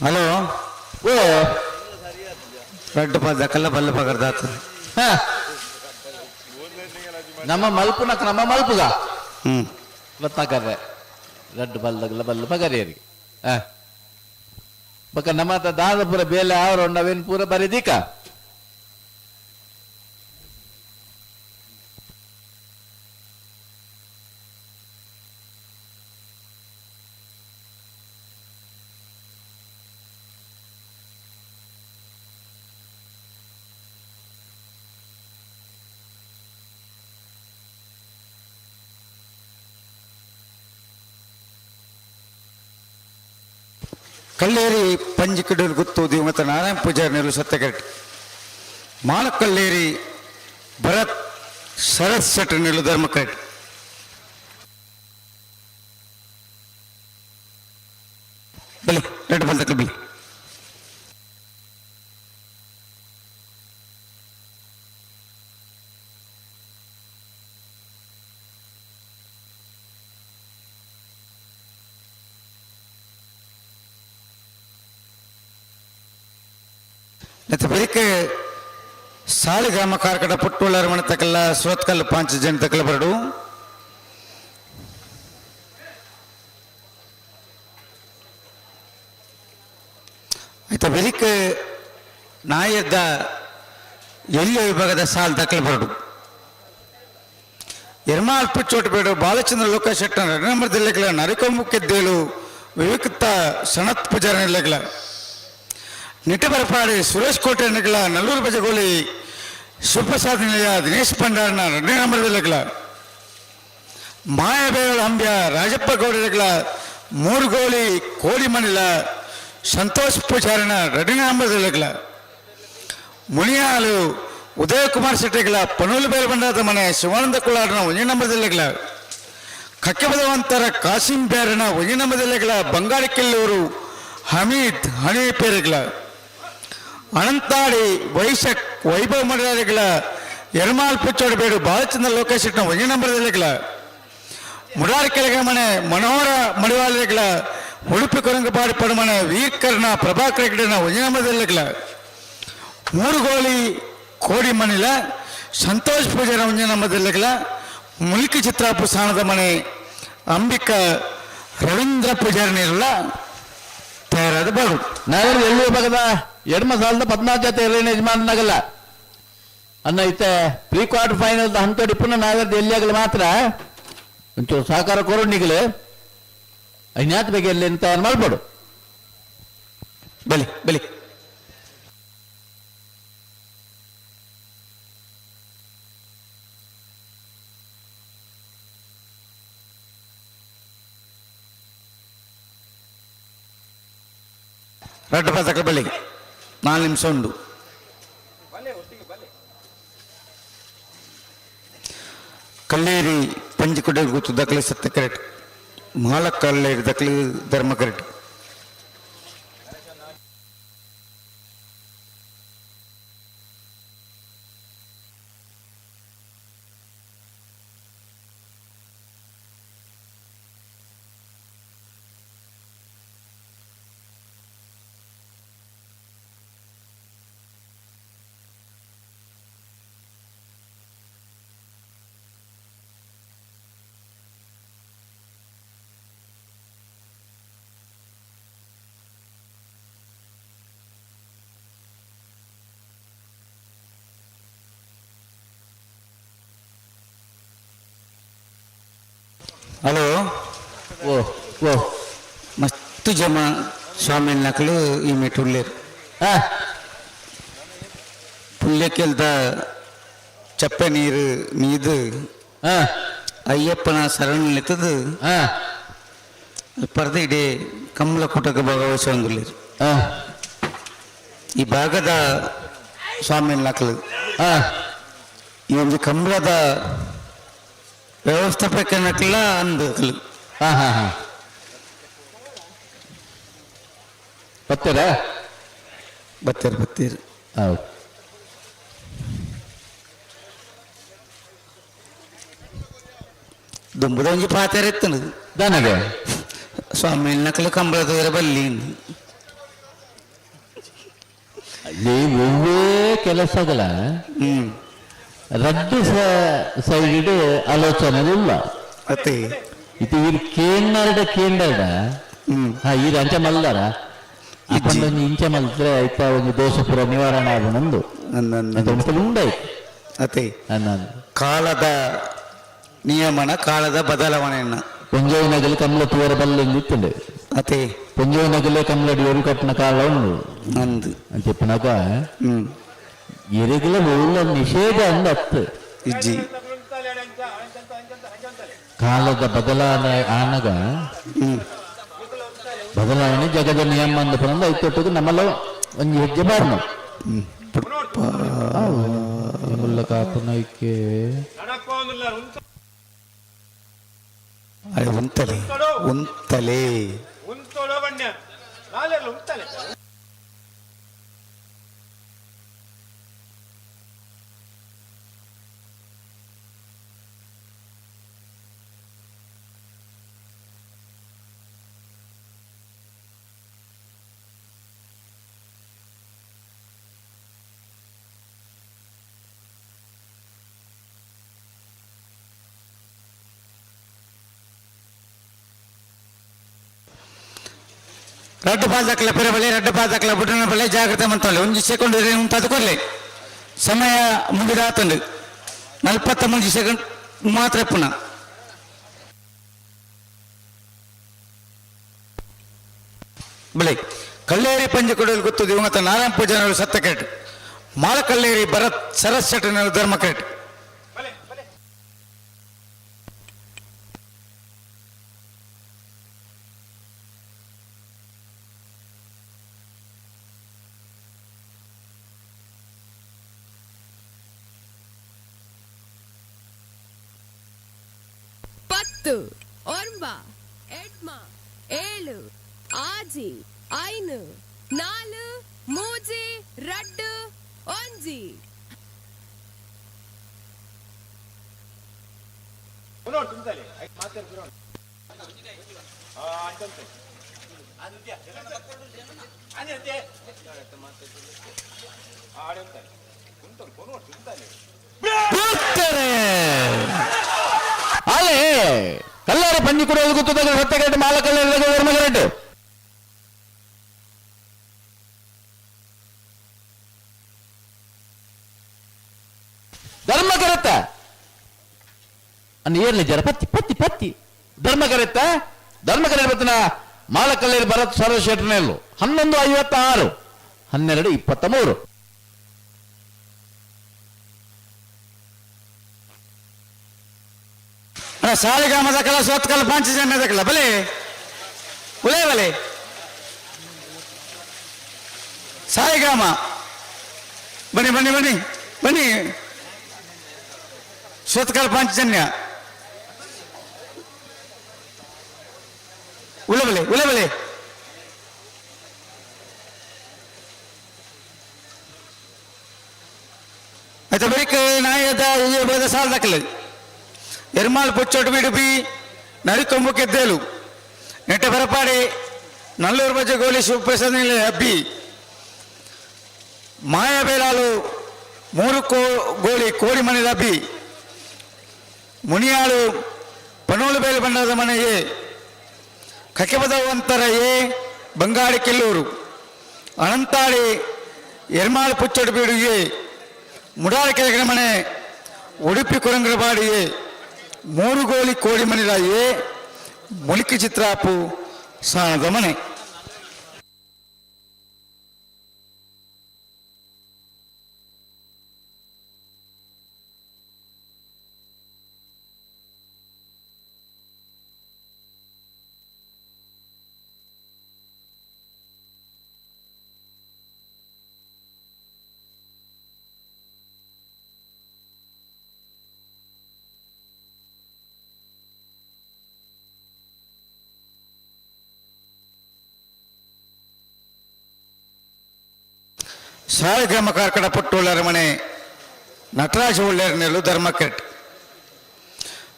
S7: ಹಲೋ.
S8: ಓ.
S7: ರಡ್ಡ್ ಪದ ಕಲ್ಲ ಬಲ್ಲ ಪಗರ್ದಾತು.
S8: ನಮ್ಮ ಮಲ್ಪುನ ಕ್ರಮ ಮಲ್ಪುಗ.
S7: ಹ್ಮ್.
S8: ರತ್ನಾಕರ್ರೆ ರಡ್ಡ್ ಬಲ್ಲಗಲ ಬಲ್ಲ ಪಗರಿಯರಿಗೆ ಬೊಕ ನಮ್ಮ ದಾದ ಪೂರ ಬೇಲೆ ಆವರ ನವೇನ್ ಪೂರ ಬರೀದಿಕ.
S7: ಕಲ್ಲೇರಿ ಪಂಜಿಕಡೂರು ಗುತ್ತು ದಿವಂಗತ ನಾರಾಯಣ ಪೂಜಾರಿ ನೆರಳು ಸತ್ಯಕರೆಟ್. ಮಾಲಕಲ್ಲೇರಿ ಭರತ್ ಶರತ್ ಶೆಟ್ಟರ್ ನೆರಳು ಧರ್ಮಕರೆಟ್. ಬಲಿ ರೆಡ್ ಬಂದಕ್ಕೆ ಬಲಿ. ಮತ್ತು ಬೆಳಿಗ್ಗೆ ಸಾಲಿಗ್ರಾಮ ಕಾರ್ಕಡ ಪುಟ್ಟುಳ್ಳಾರ ಮಣತಕಲ್ಲ ಸುರತ್ಕಲ್ ಪಾಂಚ ಜನ ತಕಲ ಬರಡು. ಆಯ್ತಾ ಬೆಳಿಗ್ಗೆ ನಾಯದ್ದ ಎಲ್ಲಿ ವಿಭಾಗದ ಸಾಲ್ ದಾಖಲೆ ಬರಡು. ಎರ್ಮಾಲ್ ಪುಚ್ಚೋಟು ಬೇಡು ಬಾಲಚಂದ್ರ ಲೋಕಶೆಟ್ಟ ಎರಡು ನಂಬರ್ ಜಿಲ್ಲೆಗಳ ನರಿಕೊಮ್ಮುಕ್ಕೆದ್ದೇಳು ವಿವಿಕ್ತ ಸನತ್ ಪೂಜಾರ ನಿಲ್ಲಗಳ ನಿಟ್ಟಬರಪಾಡಿ ಸುರೇಶ್ ಕೋಟೆ ನಿಗಳ ನಲ್ಲೂರು ಬಜಗೋಲಿ ಶಿವಪ್ರಸಾದ್ ನಿಲಯ ದಿನೇಶ್ ಭಂಡಾರನ ಎರಡನೇ ನಂಬರ್ ಜಿಲ್ಲೆಗಳ ಮಾಯಬೇಳ ಅಂಬ್ಯ ರಾಜಪ್ಪ ಗೌಡರಿಗಳ ಮೂರುಗೋಲಿ ಕೋಡಿಮನಿಲ ಸಂತೋಷ್ ಪೂಜಾರನ ಎರಡನೇ ನಂಬರ್ ಜಿಲ್ಲೆಗಳ ಮುನಿಯಾಲು ಉದಯಕುಮಾರ್ ಶೆಟ್ಟಿಗಳ ಪನೂಲು ಬೇಲ್ಬಂಡಾದ ಮನೆ ಶಿವಾನಂದ ಕುಳ್ಳಾರನ ಒಂದೇ ನಂಬರ್ ಜಿಲ್ಲೆಗಳ ಕಕ್ಕೆಬದವಂತರ ಕಾಸಿಂ ಬ್ಯಾರನ ಒಂದೇ ನಂಬರ್ ಜಿಲ್ಲೆಗಳ ಬಂಗಾರಕಿಲ್ಲೂರು ಹಮೀದ್ ಹಣಿಪೇರೆಗಳ ಅನಂತಾಡಿ ವೈಶಕ್ ವೈಭವ್ ಮಂಡಳಿಗಳ ಎರ್ಮಾಲ್ ಪುಚ್ಚೋಡಬೇಡು ಬಾಲಚಂದ್ರ ಲೋಕೇಶ್ ಒಂದೇ ನಂಬರ್ ಜಿಲ್ಲೆಗಳ ಮುಡಾರ್ ಕೆಳಗೆ ಮನೆ ಮನೋಹರ ಮಡಿವಾಳಗಳ ಉಡುಪಿ ಕೊರಂಗಪಾಡಿ ಪಡಮನೆ ವೀರ್ಕರ್ಣ ಪ್ರಭಾಕರ್ ಹೆಗ್ಡೆನ ಒಂದೇ ನಂಬರ್ ಜಿಲ್ಲೆಗಳ ಮೂರುಗೋಲಿ ಕೋಡಿ ಮನಿಲ ಸಂತೋಷ್ ಪೂಜಾರ ಒಂದೇ ನಂಬರ್ ಜಿಲ್ಲೆಗಳ ಮುಲ್ಕಿ ಚಿತ್ರಾಪು ಸ್ಥಾನದ ಮನೆ ಅಂಬಿಕಾ ರವೀಂದ್ರ ಪೂಜಾರಿ ನೀರಲ್ಲ ತಯಾರಾದ ಬಾರು.
S8: ನಾವೆಲ್ಲ ಎಲ್ಲಿ ವಿಭಾಗದ ಎಡಮ ಸಾಲದ 14 ಜೊತೆ ಎರಡನೇ ಯಜಮಾನನಾಗಲ್ಲ ಅನ್ನ ಇತ್ತೆ ಪ್ರೀ ಕ್ವಾರ್ಟರ್ ಫೈನಲ್ ಹಂತೋಡಿ ಪುನಃ ನಾವೆಲ್ಲ ಎಲ್ಲಿ ಆಗಲ್ಲ ಮಾತ್ರ ಒಂಚೂರು ಸಹಕಾರ ಕೊರೋಣಿಗಲೇ ಐನಾತ್ ಬಗ್ಗೆ ಎಲ್ಲಿ ಅಂತ ಮಾಡ್ಬೋಡು.
S7: ಬಲಿ ಬಲಿ. ರಡ್ಡು ಪದಕ ಬಳಿ 4 ನಿಮಿಷ ಉಂಟು. ಕಲ್ಲೇರಿ ಪಂಜಿಕುಡ ಗೊತ್ತು ದಖಲಿ ಸತ್ಯ ಕರೆಕ್ಟ್. ಮಾಲ ಕಲ್ಲೇರಿ ದಖಲಿ ಧರ್ಮ ಕರೆಕ್ಟ್. ಹಲೋ.
S8: ಓ ಓ.
S7: ಮಸ್ತ್ ಜಮ ಸ್ವಾಮಿ ನಕಲು ಈ ಮೆಟ್ಟುಳ್ಳೇರು. ಪುಲ್ಯಕ್ಕೆಲ್ದ ಚಪ್ಪೆ ನೀರು ಮೀದು ಅಯ್ಯಪ್ಪನ ಶರಣು ನಿಂತದು ಪರ್ದ ಇಡೀ ಕಮಲ ಕೂಟಕ್ಕೆ ಭಾಗವಹಿಸುವಂದುಳ್ಳೇರು. ಈ ಭಾಗದ ಸ್ವಾಮಿ ನಕಲು ಈ ಒಂದು ಕಂಬಳದ ವ್ಯವಸ್ಥಾಪಕನಕ್ಲ ಅಂದಕಲು.
S8: ಹಾ ಹಾ ಹಾ. ಬತ್ತೀರಾ?
S7: ಬತ್ತೀರಿ ಬತ್ತೀರಿ.
S8: ಹೌದು.
S7: ದುಂಬುದ ಒಂಜಿ ಪಾತೆರ ಇತ್ತನು
S8: ದಾನಗೆ
S7: ಸ್ವಾಮಿ ನಕಲು ಕಂಬಳದ ಬಲ್ಲಿ.
S8: ಅಲ್ಲಿ ಒವ್ವೇ ಕೆಲಸಗಳ ರಡ್ಡು ಸೈಡ್ ಆಲೋಚನೆ ಇಲ್ಲ.
S7: ಅತ್ತೆ
S8: ಇದು ಇರ್ ಕೇಂದ್ರ ಕೇಂದ್ರ ಹಾ ಈರ್ ಅಂಚ ಮಲ್ದಾರ ಅಪ್ಪಂದೊಂಜಿ ಇಂಚ ಮಲ್ತ್ರೆ ಐತ ಒಂಜಿ ದೋಷ ಪೂರ ನಿವಾರಣೆ ಆಗುನಂದು ಅಂತ ಉಂಡಾಯ್ತು.
S7: ಅತ್ತೆ
S8: ನಾನು
S7: ಕಾಲದ ನಿಯಮನ ಕಾಲದ ಬದಲಾವಣೆಯನ್ನ
S8: ಪೊಂಜೋವಿನಗಲು ಕಮಲ ತೂವರ ಬಲ್ಲೆ ಇತ್ತುಂಡು.
S7: ಅತ್ತೆ
S8: ಪೊಂಜೋವಿನಗಲೇ ಕಮಲಡಿ ಒರು ಕಟ್ಟಿನ ಕಾಲ ಉಂಡು
S7: ಅಂದು
S8: ಅಂತ చెప్పినాక ಎರೆಗುಲ ಒಳ್ಳ ನಿಷೇಧ ಅಂದ ಅತ್ತು.
S7: ಇಜ್ಜಿ
S8: ಕಾಲದ ಬದಲಾವಣೆ ಆನಗ ಬದಲಾವಣೆ ಜಗದ ನಿಯಮ ಅಂದ ಪರಂದ ಐತೊಟ್ಟಿಗೆ ನಮ್ಮಲ್ಲ ಒಂಜಿ ಹೆಜ್ಜೆ ಬಾರ್ನು ಮುಲ್ಲ ಕಾಪುನೈಕೆ
S7: ಅರೆ ಉಂತಲೆ ಉಂತಲೆ ರಡ್ಡು ಪಾದಕ್ಲ ಪೆರಬಳೆ ರಡ್ಡು ಪಾದಕ್ಲ ಬುಡನ ಬಳೆ ಜಾಗ್ರತೆ ಮಂತೊಲ್ಲೆ ಒಂಜಿ ಸೆಕೆಂಡ್ ಉಂತಾದುಕೊರ್ಲೆ ಸಮಯ ಮುಗಿದಾತಂಡು 43 ಸೆಕೆಂಡ್ ಮಾತ್ರ ಪುನಃ. ಬಳೆ ಕಲ್ಲೇರಿ ಪಂಜಕುಡಲ್ ಗೊತ್ತು ದಿವಂಗತ ನಾರಾಯಣ ಪೂಜಾರಿ ಸತ್ತಕೆಟ್ ಮಾಳಕಲ್ಲೇರಿ ಭರತ್ ಸರಸ್ ಶೆಟ್ಟನ ಧರ್ಮಕೆಟ್.
S18: 10 9 8 7 6 5 4 3 2 1.
S8: ಅಲ್ಲೇ ಕಲ್ಲಾರ ಪಂಜಿ ಕೊಡೋದು ಗೊತ್ತದಾಗ ಸತ್ಯಗರೆಟ್ ಮಾಲ ಕಲ್ಲಾರ ಧರ್ಮಗರೆಟ್ ಧರ್ಮ ಕರೆತ್ತ ಅನ್ನ ಏರ್ಲಿ ಜರ ಪತ್ತಿ ಪತ್ತಿ ಪತ್ತಿ ಧರ್ಮ ಕರೆತ್ತ ಧರ್ಮ ಕರೆ ಬತ್ತನ ಮಾಲ ಕಲ್ಲೇರಿ ಭರತ್ ಸರ ಶೆಟ್ಟನೆಲ್ಲು 11:56 12:23.
S7: ಸಾಲಿಗ್ರಾಮ ದಕ್ಕಲ ಸೋತ್ಕಲ್ ಪಾಂಚಜನ್ಯ ದಕ್ಕಲ ಬಲೆ ಉಲೇ ಬಲೆ ಸಾಲಿಗ್ರಾಮ ಬನ್ನಿ ಬನ್ನಿ ಬನ್ನಿ ಬನ್ನಿ ಸೋತ್ಕಲ್ ಪಾಂಚಜನ್ಯ ಉಲೆ ಬಲೆ ಉಲೆ ಬಲೆ ಆಯ್ತಾ ಬರೀಕ್ ನಾಯದ ಸಾಲ ದಕ್ಕಲ ಎರ್ಮಾಲ್ ಪುಚ್ಚೋಟು ಬಿಡುಪಿ ನರಿಕೊಂಬು ಕೆದ್ದೇಲು ನೆಟ್ಟ ಬರಪಾಡಿ ನಲ್ಲೂರು ಬಜ್ಜೆ ಗೋಲಿ ಶಿವಪ್ರಸಾದ್ ಹಬ್ಬಿ ಮಾಯಬೇಲಾಲು 3 ಗೋಲಿ ಕೋಡಿಮನೆ ಹಬ್ಬಿ ಮುನಿಯಾಳು ಪನೋಲು ಬೇಲು ಬಂಡಾದ ಮನೆಯೇ ಕಕೆಬದವಂತರ ಎ ಬಂಗಾಡಿ ಕಿಲ್ಲೂರು ಅನಂತಾಡಿ ಎರ್ಮಾಲ್ ಪುಚ್ಚೋಟು ಬೀಡು ಎ ಮುಡಾಳ ಕೆಳಗಿನ ಮನೆ ಉಡುಪಿ ಕುರಂಗ್ರಬಾಡಿ ಎ 3 ಗೋಲಿ ಕೋಡಿಮನಿಲ ಎ ಮುಲಿಕಿ ಚಿತ್ರಾಪು ಸಾಣದ ಮನೆ. ಸಾಲಿಗ್ರಾಮ ಕಾರ್ಕಡ ಪಟ್ಟುಳ್ಳರ ಮನೆ ನಟರಾಜ ಉಳ್ಳೇರ್ನೆಲ್ಲು ಧರ್ಮಕೆಟ್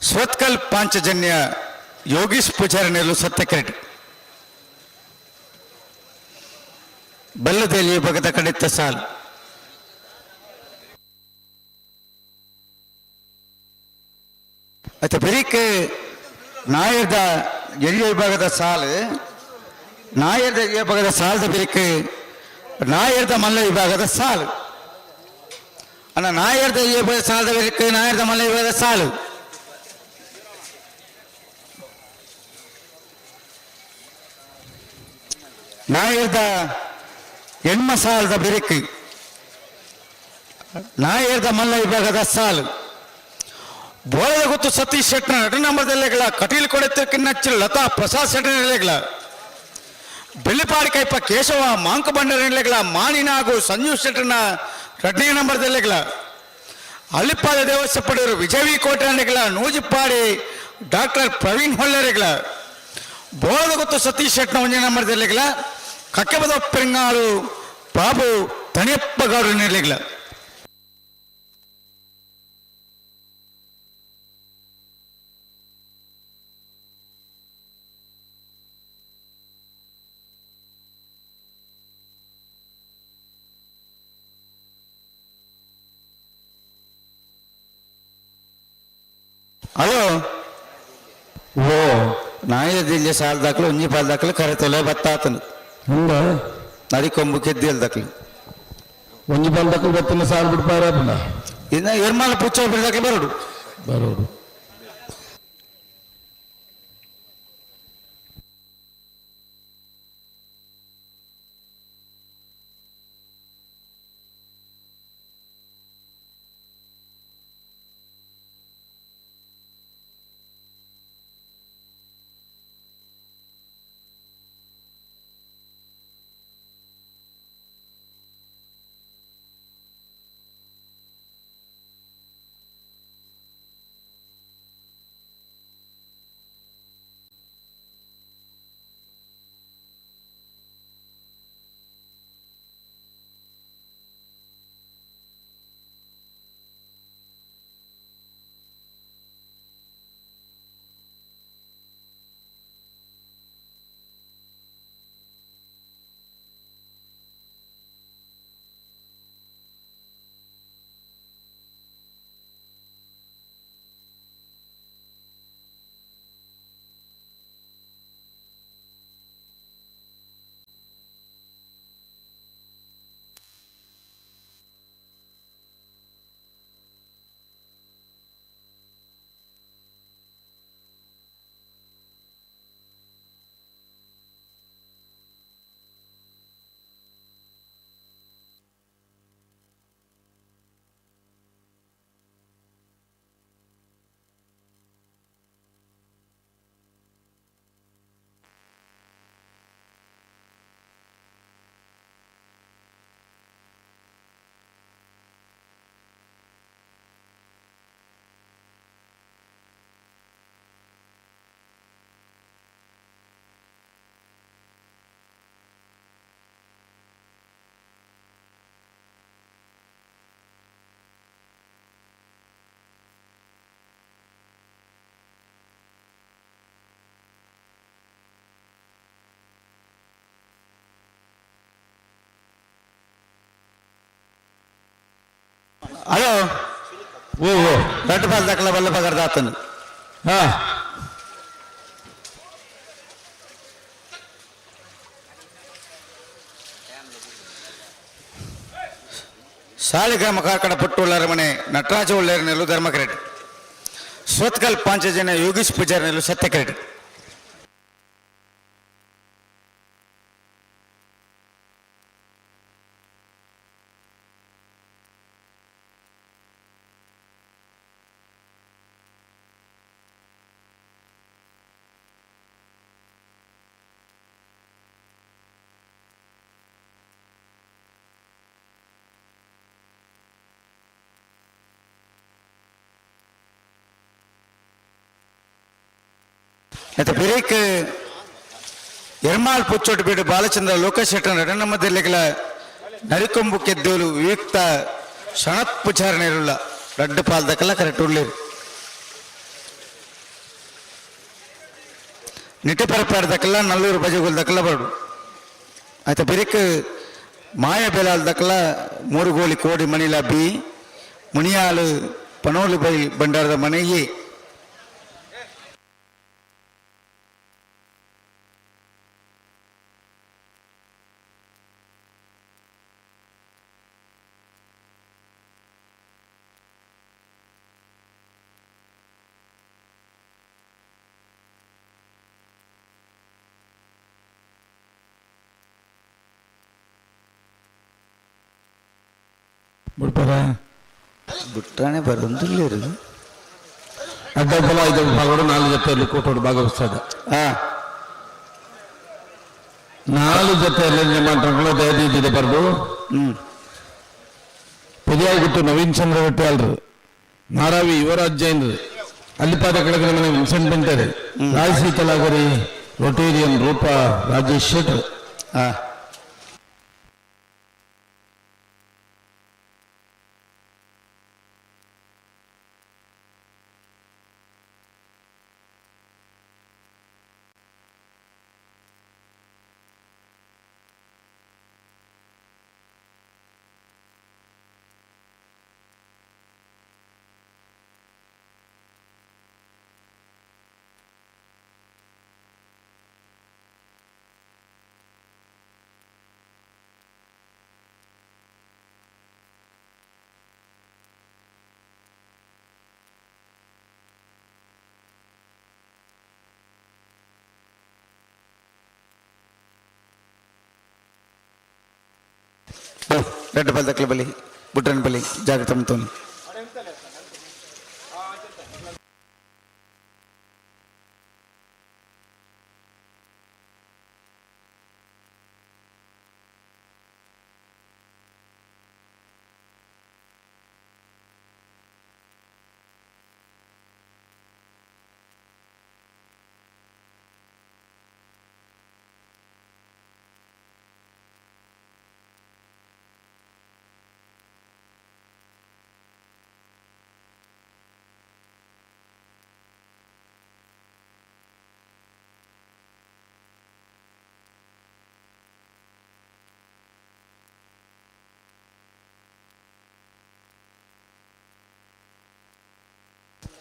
S7: ಸ್ವತ್ಕಲ್ ಪಾಂಚಜನ್ಯ ಯೋಗೀಶ್ ಪೂಜಾರಿನೆಲ್ಲು ಸತ್ಯಕೆಟ್. ಬಲ್ಲದೇಲಿ ವಿಭಾಗದ ಕಡಿತ ಸಾಲ್. ಅತ್ತ ಬೆರಿಕ್ ನಾಯರ್ದ ಎಳ್ಯ ವಿಭಾಗದ ಸಾಲು, ನಾಯರ್ದ ಎಳ್ಯ ವಿಭಾಗದ ಸಾಲದ ಬೆರಿಕ್ ನಾಯರ್ದ ಮಲ್ಲ ವಿಭಾಗದ ಸಾಲು. ಅಣ್ಣ, ನಾಯರ್ದ ಎಳ್ಯ ವಿಭಾಗದ ಸಾಲದ ಬೆರಿಕ್ ನಾಯರ್ದ ಮಲ್ಲ ವಿಭಾಗದ ಸಾಲು. ನಾಯರ್ದ ಎಣ್ಮ ಸಾಲದ ಬೆರಿಕ್ ನಾಯರ್ದ ಮಲ್ಲ ವಿಭಾಗದ ಸಾಲು. ಬೋಳದ ಗೊತ್ತು ಸತೀಶ್ ಶೆಟ್ನ ನಟ ನಂಬರ್ದಲ್ಲೆಗಳ ಕಟೀಲ್ ಕೊಡೆತ್ತಿನ ಲತಾ ಪ್ರಸಾದ್ ಶೆಟ್ಟನ ನೆಲೆಗಳ ಬೆಳ್ಳಿಪಾಡಿ ಕೈಪ ಕೇಶವ ಮಾಂಕ ಬಂಡರ ನೆಲೆಗಳ ಮಾನಿನಾಗು ಸಂಜೀವ್ ಶೆಟ್ಟನ ಎರಡನೇ ನಂಬರ್ದಲ್ಲೆಗಳ ಅಳ್ಳಿಪ್ಪಾದ ದೇವಸ್ಥಪಡೂರು ವಿಜಯ ಕೋಟೆ ನೂಜಿಪ್ಪಾಡಿ ಡಾಕ್ಟರ್ ಪ್ರವೀಣ್ ಹೊಳ್ಳೆರೆಗಳ ಬೋಳದ ಗೊತ್ತು ಸತೀಶ್ ಶೆಟ್ನ ಒಂದೇ ನಂಬರ್ದಲ್ಲೆಗಳ ಕಕ್ಕೆಬದ ಪೆಂಗಾಳು ಬಾಬು ತಣಿಯಪ್ಪಗೌಡರ ನೆಲೆಗಳ. ಹಲೋ, ಓ ನಾಯಿದಿಲ್ಲ ಸಾಲ ದಾಖಲು ಒಂಜಿ ಪಾಲ್ ದಾಖಲು ಕರೆ ತೊಲೆ ಬತ್ತಾತನು ನರಿ ಕೊಂಬು ಕೆದ್ದಿಲ್ ದಾಖಲು
S21: ಒಂಜಿ ಪಾಲ್ ದಾಖಲು ಬತ್ತಿನ ಸಾಲ್ ಬಿಡ್ಪಾರ
S7: ಇನ್ನ ಎರ್ಮಾಲ ಪುಚ್ಚ ಬಿಡ್ದಾಕಲು ಬರೋಡು
S21: ಬರೋಡು.
S7: ಹಲೋ, ಓ ಓ ದೊಡ್ಡ ಪಾಲ್ ದಾಖಲ ಬಲ್ಲ ಪಗರ್ದಾತನು.
S21: ಹಾ,
S7: ಸಾಲಿಗ್ರಾಮ ಕಾರ್ಕಡ ಪುಟ್ಟುಳ್ಳರ ಮನೆ ನಟರಾಜ ಉಳ್ಳೇರ ನೆಲ್ಲು ಧರ್ಮಕ್ರೆಡ್ ಸ್ವತ್ಕಲ್ ಪಾಂಚಜನ ಯೋಗೀಶ್ ಪೂಜಾರಿ ನೆಲ್ಲು ಸತ್ಯಕ್ರೆಡ್. ಮತ್ತು ಬಿರೇಕ್ ಎರ್ಮಾಲ್ ಪುಚ್ಚೋಟು ಬೀಡು ಬಾಲಚಂದ್ರ ಲೋಕೇಶ್ ಶೆಟ್ಟರ್ ನಡನ ಜಿಲ್ಲೆಗಳ ನರಿಕೊಂಬು ಕೆದ್ದೋಲು ವಿಯುಕ್ತ ಶಣತ್ ಪುಚಾರಣೆರುಳ್ಳ ರಡ್ಡು ಪಾಲ್ದಕಲ್ಲ ಕರೆಕ್ಟ್ ಉಳ್ಳೇರು ನಿಟ್ಟೆಪರಪಾಡ್ದಕ್ಕೆಲ್ಲ ನಲ್ಲೂರು ಬಜಗುಲ್ದಕ್ಕೆಲ್ಲ ಬರಡು. ಆಯ್ತಾ, ಬಿರಿಕ್ ಮಾಯ ಬೆಲಾಲ್ ದಕ್ಲ ಮೂರುಗೋಳಿ ಕೋಡಿ ಮಣಿಲ ಬಿ ಮುನಿಯಾಲು ಪನೋಲು ಬೈ ಭಂಡಾರದ ಮನೆ ಎ.
S21: ಬುಡ್ಪರ
S7: ಬುಟ್ರಾನೆ ಬರೊಂದಿಲ್ಲೇರು
S21: ಅಡ್ಡ ಬಲ ಐದು ವಿಭಾಗಗಳು ನಾಲ್ಕು ಜೊತೆಯಲ್ಲಿ ಕೂಟೋಡು ಭಾಗವಹಿಸ್ತದೆ. ನಾಲ್ಕು ಜೊತೆಯಲ್ಲಿ ನಿಮ್ಮ ದಯದೀದಿದೆ ಬರ್ದು. ಪೆರಿಯಾಗುತ್ತು ನವೀನ್ ಚಂದ್ರ ಹೊಟ್ಟೆಲ್ರು, ನಾರಾವಿ ಯುವರಾಜ್ ಜೈನ್ರು, ಅಲ್ಲಿಪಾದ ಕೆಳಗಿನ ಮನೆ ವಿನ್ಸೆಂಟ್ ಬೆಂಟರ್, ರಾಜಶ್ರೀ ತಲಾಗರಿ ರೊಟೇರಿಯನ್ ರೂಪಾ ರಾಜೇಶ್ ಶೆಟ್ಟರ್.
S7: రెడ్డి పల్లి దక్కల బలి బుడ్రన్పల్లి జాగ్రత్త అమ్ముతోంది.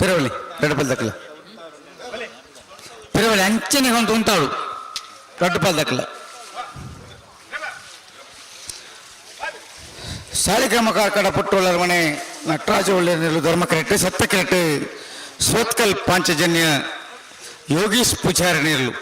S7: ಪಿರವಳಿ రెడ్డిపల్లి దక్కల ಪಿರವಳಿ ಅಂಚನೆ ಒಂದು ఉంటాడు రెడ్డిపల్లి దక్కల. ಸಾಲಿಗ್ರಾಮ ಕಾರ್ಕಡ ಪುಟ್ಟೋಳರ ಮನೆ ನಟರಾಜ ಒಳ್ಳೆ ಧರ್ಮಕರೆಟ್ಟು ಸತ್ತಕರೆಟ್ಟು ಸೋತ್ಕಲ್ ಪಾಂಚಜನ್ಯ ಯೋಗೀಶ್ ಪೂಜಾರಿ ನೀರ್ಲು.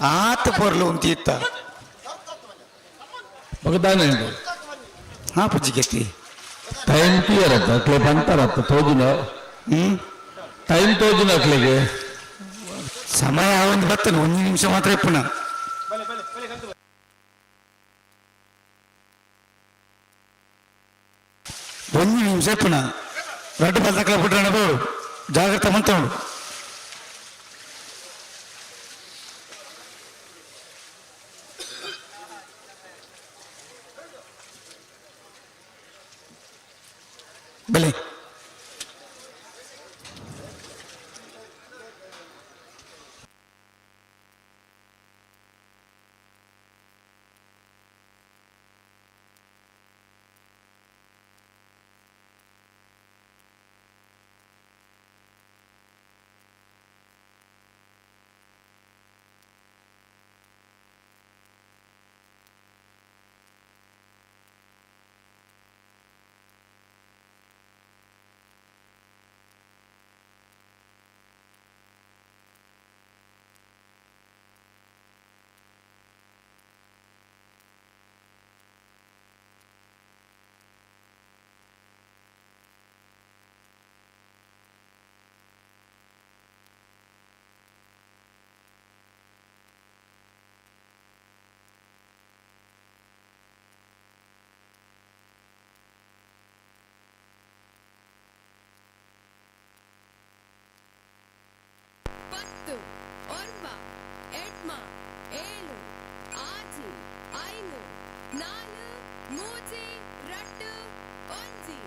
S7: ಆತ ಪೊರ್ಲು ಉಂತಿತ್ತ
S21: ಬಗದಾನೆ
S7: ಹಾ ಪುಜ್ಜಿಗೆತ್ತಿ
S21: ಟೈಮ್ ಕ್ಲಿಯರ್ ಆತ ಅಕ್ಲೆ ಬಂತಾರತ್ತ ತೋಜಿನ. ಟೈಮ್ ತೋಜಿನ ಅಕ್ಲೆಗೆ
S7: ಸಮಯ ಒಂದು ಬತ್ತನ ಒಂದು ನಿಮಿಷ ಮಾತ್ರ ಪುನಃ. ಒಂದು ನಿಮಿಷ ಪುನಃ ರಡ್ಡು ಬಲ್ತಕ್ಲ ಬಿಟ್ರೆ ಬೋಡು ಜಾಗ್ರತೆ ಮಂತೋಡು. ಬಲೆ
S18: ನಾಲ್ ಮೂಜಿ ರಡ್ಡ್ ಒಂಜಿ.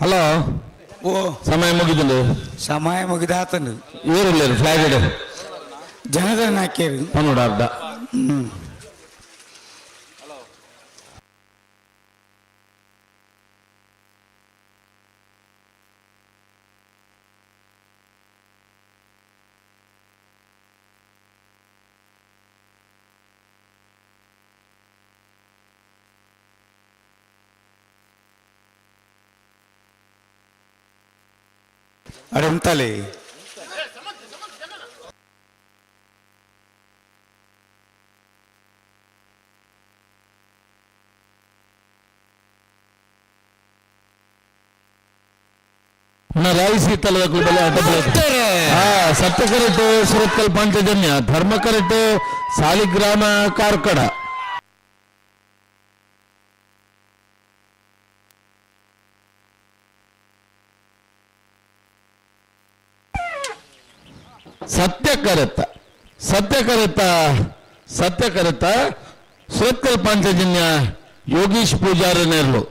S21: ಹಲೋ,
S7: ಓ,
S21: ಸಮಯ ಮುಗಿದುಂಡು.
S7: ಸಮಯ ಮುಗಿದಾತನು.
S21: ಏರಿಲ್ಲ ಫ್ಲಾಗ್ ಇಡು.
S7: ಜನದನ್ನ ಹಾಕ್ಯಾರು.
S21: ಪನ್ನೋಡ ಅರ್ಧ.
S7: ಅಡೆ ಉಂತಲೆ.
S21: ರಾಯಿಸಿ ತಲದಕ್ಕೂ ಬಲೆ ಆಟ. ಸತ್ಯ ಕರೆಕ್ಟ್ ಸುರತ್ಕಲ್ ಪಾಂಚಜನ್ಯ, ಧರ್ಮ ಕರೆಕ್ಟ್ ಸಾಲಿಗ್ರಾಮ ಕಾರ್ಕಡ. ಸತ್ಯ ಕರೆತ, ಸತ್ಯ ಕರೆತ, ಸತ್ಯ ಕರೆತ ಸುರತ್ಕಲ್ ಪಾಂಚಜನ್ಯ ಯೋಗೀಶ್ ಪೂಜಾರಿ ನೇರ್ಲು.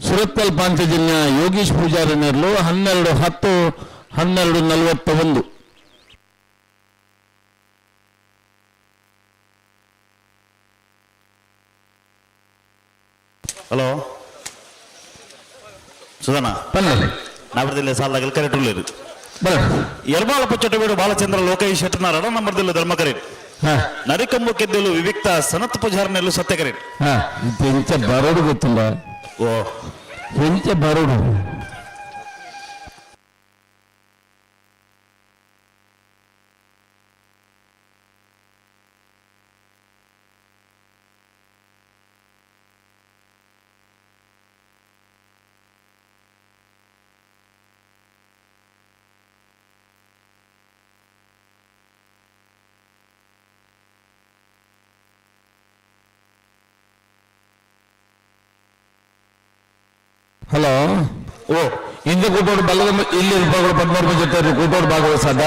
S21: ಸುರತ್ಕಲ್ ಪಾಂಚಜನ್ಯ ಯೋಗೀಶ್ ಪೂಜಾರಿ ನೇರ್ಲು. 12:10, 12:41.
S19: ಹಲೋ ಸುಧನ, ನಾವರದಿಲ್ಲ ಸಾಲಾಗಲ್ ಕರೆಕ್ಟ್ ಉಳ್ಳೇರು. ಎರ್ಮಾಲ ಪುಚ್ಚಟಬೇಡು ಬಾಲಚಂದ್ರ ಲೋಕೇಶ್ ಶೆಟ್ಟನ ರಡ ನಂಬರ್ದಿಲ್ಲ ಧರ್ಮಕರೇಟ್. ನರಿಕಂಬು ಕೆದ್ದಲು ವಿವಿಕ್ತ ಸನತ್ ಪೂಜಾರನೆಲ್ಲು ಸತ್ಯಕರೇಟ್.
S21: ಎಂಚ ಬರೋಡು ಗೊತ್ತಿಲ್ಲ.
S19: ಓ
S21: ಎಂಚ ಬರೋಡು. ಹಲೋ, ಓ ಹಿಂದೆ ಕೂಟೋಡು ಬಲ್ಲದ ಇಲ್ಲಿ 13 ಜೊತೆ ಕೂಟೋಡು ಭಾಗವಹಿಸದ,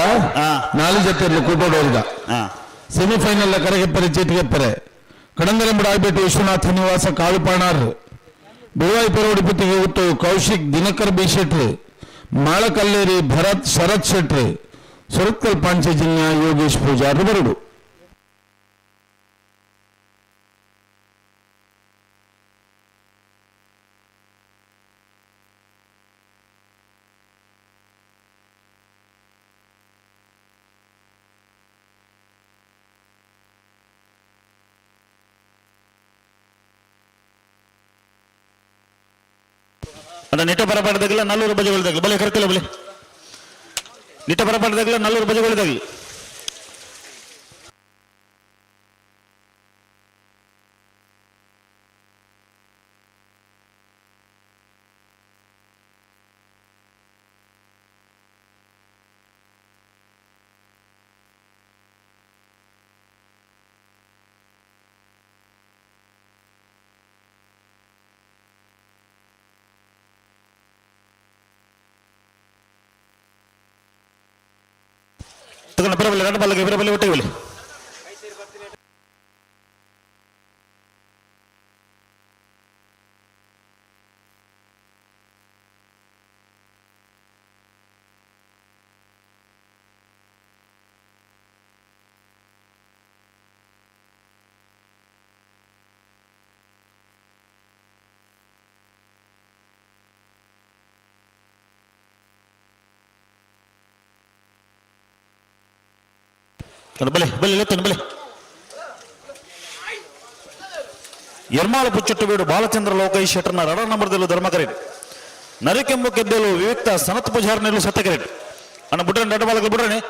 S21: 4 ಜೊತೆ ಕೂಟೋಡು ವರ್ಗ ಸೆಮಿಫೈನಲ್ ಕರಗೆಪ್ಪರೆ ಚೀಟಿಗೆಪ್ಪರೆ. ಕಡಂಗರಂಬಡ ಆಗ್ಬಿಟ್ಟು ವಿಶ್ವನಾಥ ನಿವಾಸ ಕಾಳುಪಾಣಾರ್, ಬಿಳುವಾಯಿ ಪರೋಡಿ ಪುತ್ತಿಗೆ ಉತ್ತು ಕೌಶಿಕ್ ದಿನಕರ್ ಬಿ ಶೆಟ್ರು, ಮಾಳಕಲ್ಲೇರಿ ಭರತ್ ಶರತ್ ಶೆಟ್ರು, ಸುರತ್ಕಲ್ ಪಾಂಚಜನ್ಯ ಯೋಗೇಶ್ ಪೂಜಾರ್ ಬರಡು.
S19: ಅದ ನಿಟ್ಟ ಬರಬಾರ್ದಾಗಲ್ಲ ನಲ್ಲೂರು ಬಜೆಗಳಿದಾಗಲಿ ಬಲೆ ಕರ್ತಿಲ್ಲ ಬಲೆ ನಿಟ್ಟ ಬರಬಾರ್ದಾಗಲ್ಲ ನಲ್ಲೂರು ಬಜೆಗಳಿದಾಗಲಿ. ಬರಬಲ್ಲ ಎರಡು ಬಲ್ಲಗೆ ಬರಬಲ್ಲ ಒಟ್ಟಿಗೆ ಬಲಿ. ಬಲೆ ಬಲೆ ಲೆತ್ತನು ಬಲೆ. ಎರ್ಮಾಳ ಪುಚ್ಚಟ್ಟು ಬೀಡು ಬಾಲಚಂದ್ರ ಲೋಕೇಶ್ ಶೆಟ್ಟರ್ನ ರಡ ನಂಬರ್ದಲ್ಲೂ ಧರ್ಮಕರೇಟ್. ನರಿಕೆಂಬು ಕೆದ್ದಲು ವಿವಿಕ್ತ ಸನತ್ ಪೂಜಾರ್ನೆಲ್ಲು ಸತ್ಯಕರೇಟ್. ಅಣ್ಣ ಬುಡ್ರನ್ ದೊಡ್ಡ ಬಾಲಕ ಬುಡ್ರನೆ.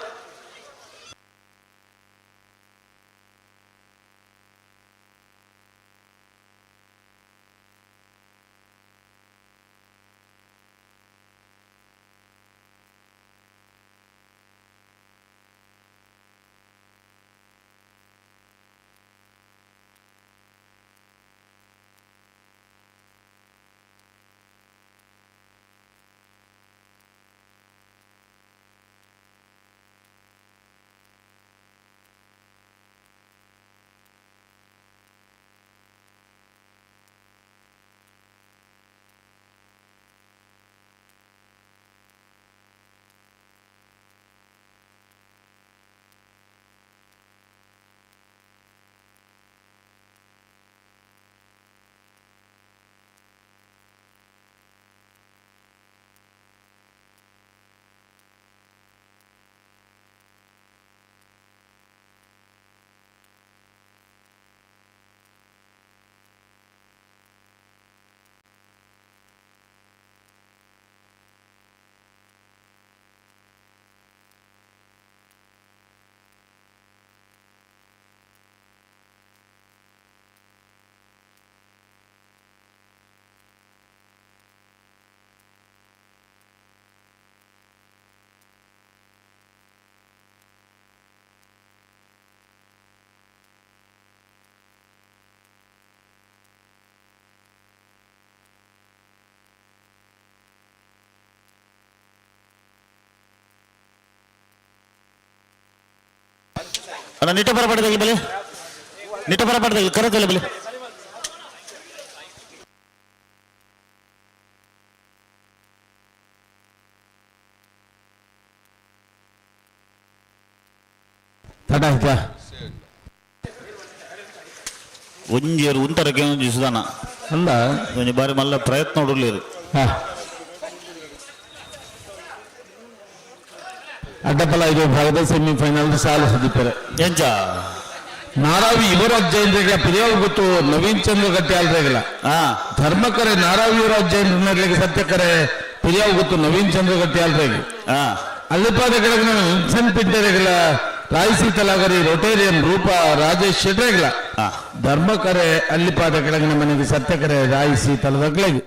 S19: ಅಣ್ಣ ನಿಟ್ಟ ಬರಬಾರ್ದಾಗಲಿ ಬಲೆ ನಿಟ್ಟ ಬರಬಾರ್ದಾಗಲಿ ಕರದಲ್ಲ ಬಲೆ
S21: ತಡ ಆಯ್ತಾ
S19: ಒಂಜೇರು ಉಂತರಕ್ಕೆ ಒಂಜಿ ಸುಧಾನ
S21: ಅಲ್ಲ
S19: ಒಂಜಿ ಬಾರಿ ಮಲ್ಲ ಪ್ರಯತ್ನ ನೋಡಲಿರು
S21: ಅಡ್ಡಪಲ ಇದು ಭಾಗದ ಸೆಮಿಫೈನಲ್ ಸಾಲು ಸುದೀಪರೆ
S19: ಎಂಚ
S21: ನಾರಾವಿ ಯುವರಾಜ್ ಜೈನ್ರಿಗೆ ಪಿರಿಯವ್ ಗೊತ್ತು ನವೀನ್ ಚಂದ್ರ ಗಟ್ಟಿ ಅಲ್ರೇಗಲ್ಲ ಧರ್ಮಕರೆ ನಾರಾವಿ ಯುವರಾಜ್ ಜೈನ್ರಿಗೆ ಸತ್ಯಕರೆ ಪಿರಿಯವ್ ಗೊತ್ತು ನವೀನ್ ಚಂದ್ರ ಗಟ್ಟಿ ಅಲ್ರೇಗಿ ಅಲ್ಲಿಪಾದ ಕೆಳಗಿನ ವಿನ್ಸೆಂಟ್ ಪಿಂಟರೆಗಳ ರಾಯಸಿ ತಲಾಗರಿ ರೊಟೇರಿಯನ್ ರೂಪಾ ರಾಜೇಶ್ ಶೆಟ್ರೆಗಳ ಧರ್ಮಕರೆ ಅಲ್ಲಿಪಾದ ಕೆಳಗಿನ ಮನೆಗೆ ಸತ್ಯಕರೆ ರಾಯಿಸಿ ತಲದಗ್ಲಗಿ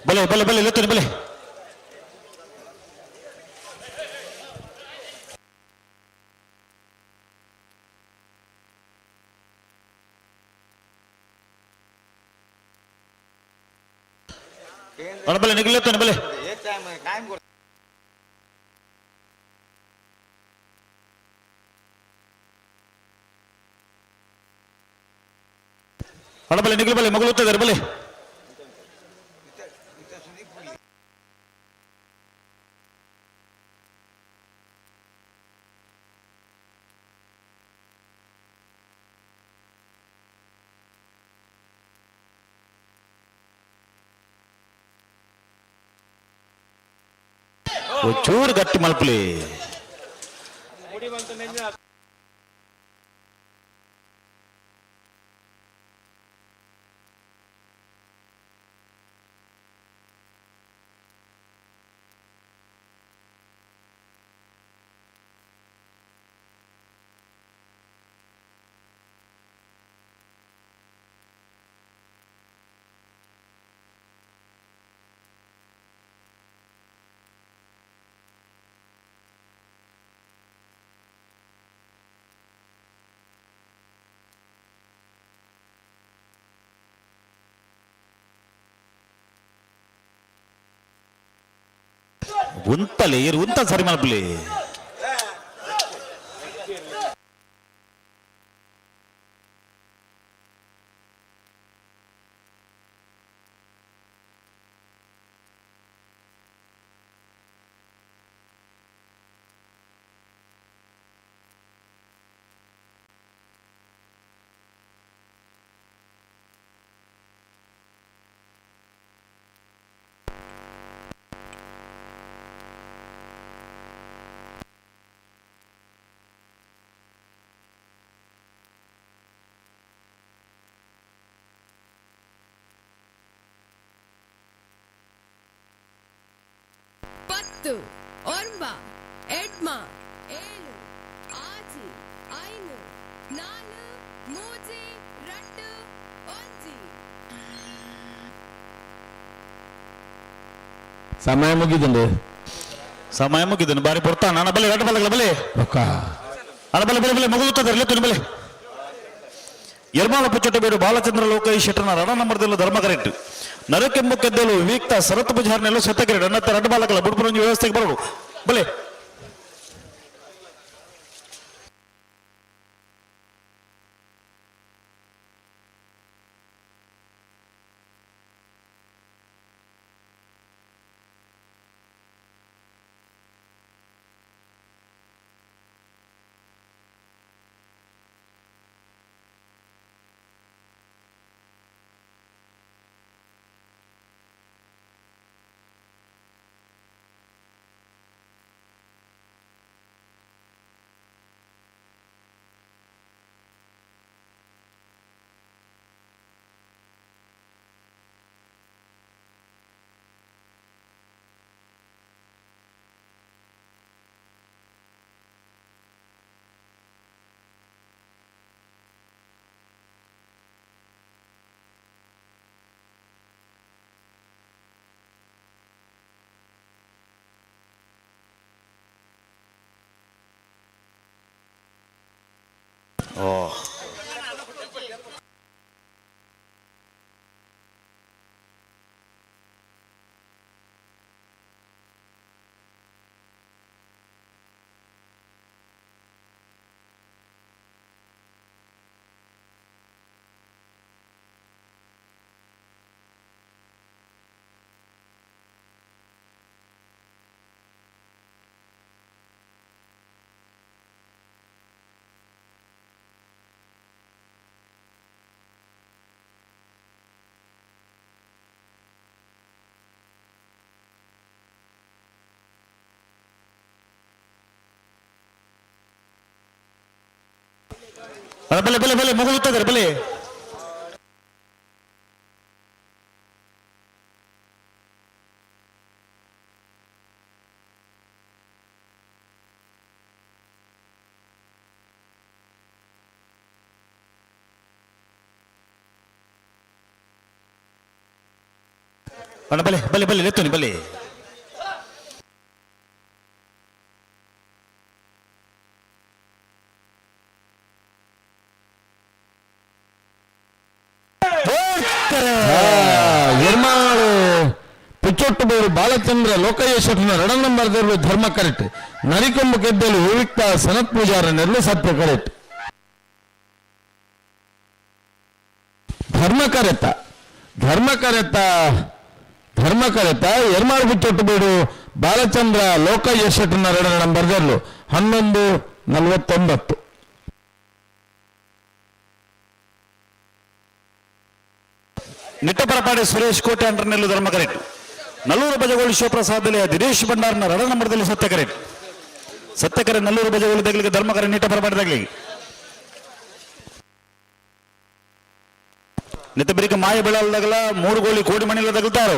S19: ಬಲೆ ಬಲೆ ಬಲೆ ಲೆತ್ತನೆ ಬಲೆ ಅಣ್ಣ ಬಲೆ ನಿಗಲ್ ಲೆತ್ತನೆ ಬಲೆ ಅಣ್ಣ ಬಲೆ ನಿಗಲ್ ಬಲೆ ಮಗಳು ಓದ್ತಾ ಬಲೆ ಚೂರು ಗಟ್ಟಿ ಮಲ್ಪಲಿ ಉಂತಲೆ ಇರು ಉಂತ ಸರಿ ಮಲ್ಪಲಿ
S18: ಪತ್ತು, ಒಂಬ, ಎಡ್ಮ, ಏಳು, ಆಜಿ, ಐನು, ನಾಲು, ಮೂಜಿ, ರಡ್ಡು, ಒಂಜಿ.
S21: ಸಮಯ ಮುಗಿದುಂಡು.
S19: ಸಮಯ ಮುಗಿದುಂಡು. ಬಾರಿ ಪೊರ್ತ ನಾನು ಬಲೆ ರಡ್ಡು ಬಲಗಲ ಬಲೆ. ಅಣ ಬಲೆ ಬಲೆ ಬಲೆ ಮುಗುದುತ್ತದೆ ತುನಿ ಬಲೆ. ಎರ್ಮಾಲ ಪುಚ್ಚಟ ಬೇಡು ಬಾಲಚಂದ್ರ ಲೋಕೈ ಶೆಟ್ಟನ ರಣ ನಂಬರ್ದಲ್ಲೂ ಧರ್ಮ ಕರೆಕ್ಟ್. ನರಕೆಂಬು ಕೆದ್ದಲು ವಿವಿಕ್ತ ಶರತ್ ಪೂಜಾರ್ನೆಲ್ಲ ಸತ್ತಕರೆಟ್ ಅಣ್ಣತ್ತ ರಡ್ಡು ಬಾಲಕಲ ಬುಡ್ಪುರಂಜಿ ವ್ಯವಸ್ಥೆಗೆ ಬರೋಡು ಬಲೆ. ಓ ಬಲೆ ಬಲೆ ಬಲೆ ಮುಗುದುತ್ತದೆ ಬಲೆ. ಅಣ್ಣ ಬಲೆ ಬಲೆ ಬಲೆ ಲೆತ್ತುನಿ ಬಲೆ.
S21: ಎರ್ಮಾಳು ಪಿಚ್ಚೊಟ್ಟುಬೇರು ಬಾಲಚಂದ್ರ ಲೋಕಯ್ಯ ರಡ ನಂಬರ್ ದೇವರು ಧರ್ಮ ಕರೆಕ್ಟ್. ನರಿಕೊಂಬು ಗೆದ್ದಲು ವಿವಿಕ್ತ ಸನತ್ ಪೂಜಾರನೆರಡು ಸತ್ಯ ಕರೆಕ್ಟ್. ಧರ್ಮ ಕರೆತ ಧರ್ಮ ಕರೆತ ಧರ್ಮ ಕರೆತ ಎರ್ಮಾಳು ಬಿಚ್ಚೊಟ್ಟುಬೇಡು ಬಾಲಚಂದ್ರ ಲೋಕಯ್ಯ ಶೆಟ್ಟನ ರಡ ನಂಬರ್ ದೇವರು 11:49.
S19: ನಿಟ್ಟಪರಪಾಡಿ ಸುರೇಶ್ ಕೋಟೆ ಅಂಟರ್ನೆಲ್ಲು ಧರ್ಮ ಕರೆಕ್ಟ್. ನಲ್ಲೂರು ಬಜಗೋಳಿ ಶಿವಪ್ರಸಾದ್ ದಿನೇಶ್ ಭಂಡಾರ್ನ ರಡ ನಂಬರ್ದಲ್ಲಿ ಸತ್ಯ ಕರೆಕ್ಟ್. ಸತ್ಯಕರೆ ನಲ್ಲೂರು ಬಜಗೋಳಿ ದಗ್ಲಿಗೆ ಧರ್ಮಕರೆ ನಿಟ್ಟಪರಪಾಡಿ ದಗ್ಲಿಗೆ. ನಿತ್ತಬರಿಕ ಮಾಯ ಬೆಳಲ್ದಾಗಲ ಮೂರು ಗೋಳಿ ಕೋಡಿ ಮಣಿಲ ತಗಲ್ತಾರ.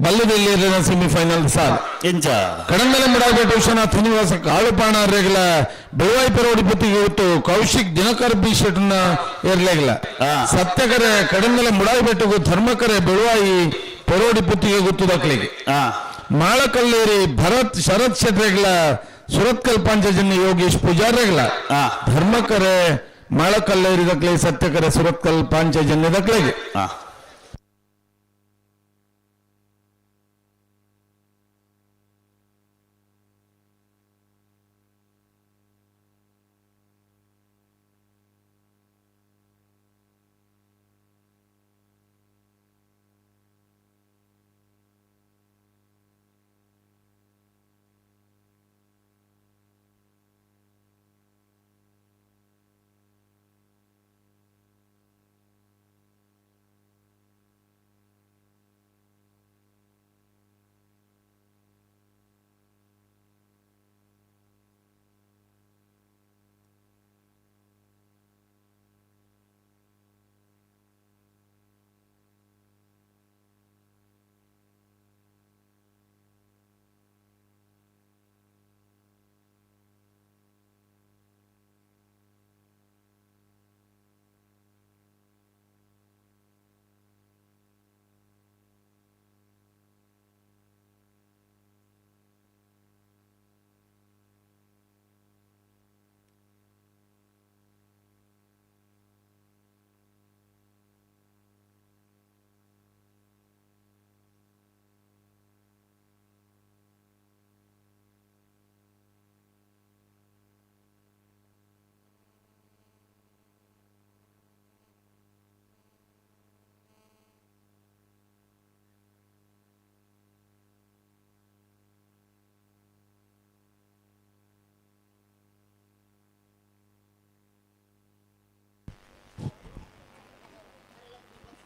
S21: ಬಲ್ಲದಲ್ಲಿ ಸೆಮಿಫೈನಲ್ ಸಾಲ್
S19: ಎಂಚ
S21: ಕಡಂಗಲ ಮುಡಾಗ ವಿಶ್ವನಾಥ್ ನಿವಾಸ ಕಾಳುಪಾಣ ರೇಗಲ ಬೆಳವಾಯಿ ಪರೋಡಿ ಪುತ್ತಿಗೆ ಹೊತ್ತು ಕೌಶಿಕ್ ದಿನಕರ್ ಬಿ ಶೆಟ್ನ ಏರ್ಲೇಗಲ ಸತ್ಯಕರೆ ಕಡಂಗಲ ಮುಡಾಯಿಬೆಟ್ಟಗೂ ಧರ್ಮಕರೆ ಬೆಳವಾಯಿ ಪರೋಡಿ ಪುತ್ತಿಗೆ ಗೊತ್ತು ದಾಖಲೆಗೆ ಮಾಳಕಲ್ಲೇರಿ ಭರತ್ ಶರತ್ ಶೆಟ್ರೇಗಲ ಸುರತ್ಕಲ್ ಪಾಂಚಜನ್ಯ ಯೋಗೇಶ್ ಪೂಜಾರೇಗಲ ಧರ್ಮಕರೆ ಮಾಳಕಲ್ಲೇರಿ ದಕ್ಲೆ ಸತ್ಯಕರೆ ಸುರತ್ಕಲ್ ಪಾಂಚಜನ್ಯ ದಕ್ಲೆಗೆ.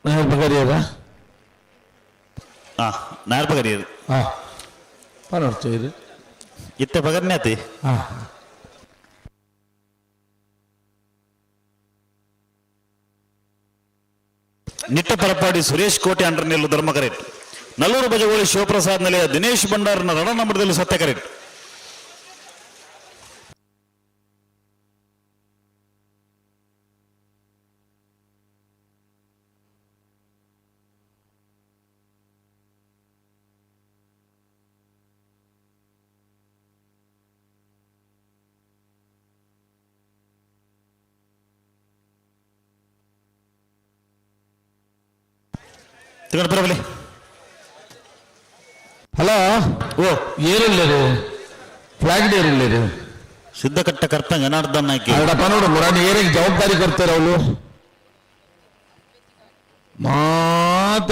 S21: ನಾಯರ್
S19: ಹಾ ನಾಯರ್ ಪಗರಿಯರು.
S21: ಹಾ, ಪನೊಡ್ಚು ಇದು.
S19: ಇತ್ತೆ ಪಗರ್ನೆ ಆತಿ.
S21: ಹಾ.
S19: ನಿಟ್ಟ ಪರಪಾಡಿ ಸುರೇಶ್ ಕೋಟೆ ಅಂಡ್ರನೆಲ್ಲು ಧರ್ಮ ಕರೆಟ್. ನಲ್ಲೂರು ಬಜಗೋಳಿ ಶಿವಪ್ರಸಾದ್ ನೆಲೆಯ ದಿನೇಶ್ ಭಂಡಾರನ ರಣ ನಂಬರದಲ್ಲಿ ಸತ್ಯ ಕರೆಟ್. ತಿಗೊಂಡು ಬರಬಲಿ.
S21: ಹಲೋ.
S19: ಓ.
S21: ಏರಿಲ್ಲರು ಫ್ಲಾಗ್ ಏರಿಲ್ಲರು.
S19: ಸಿದ್ಧಕಟ್ಟ ಕರ್ತ ಜನಾರ್ದನ್ ನಾಯ್ಕ.
S21: ಅಡಪ್ಪ ನೋಡು ಮುರಾಣಿ ಏರಿಗೆ ಜವಾಬ್ದಾರಿ ಕೊಡ್ತಾರೆ ಅವಳು ಮಾತ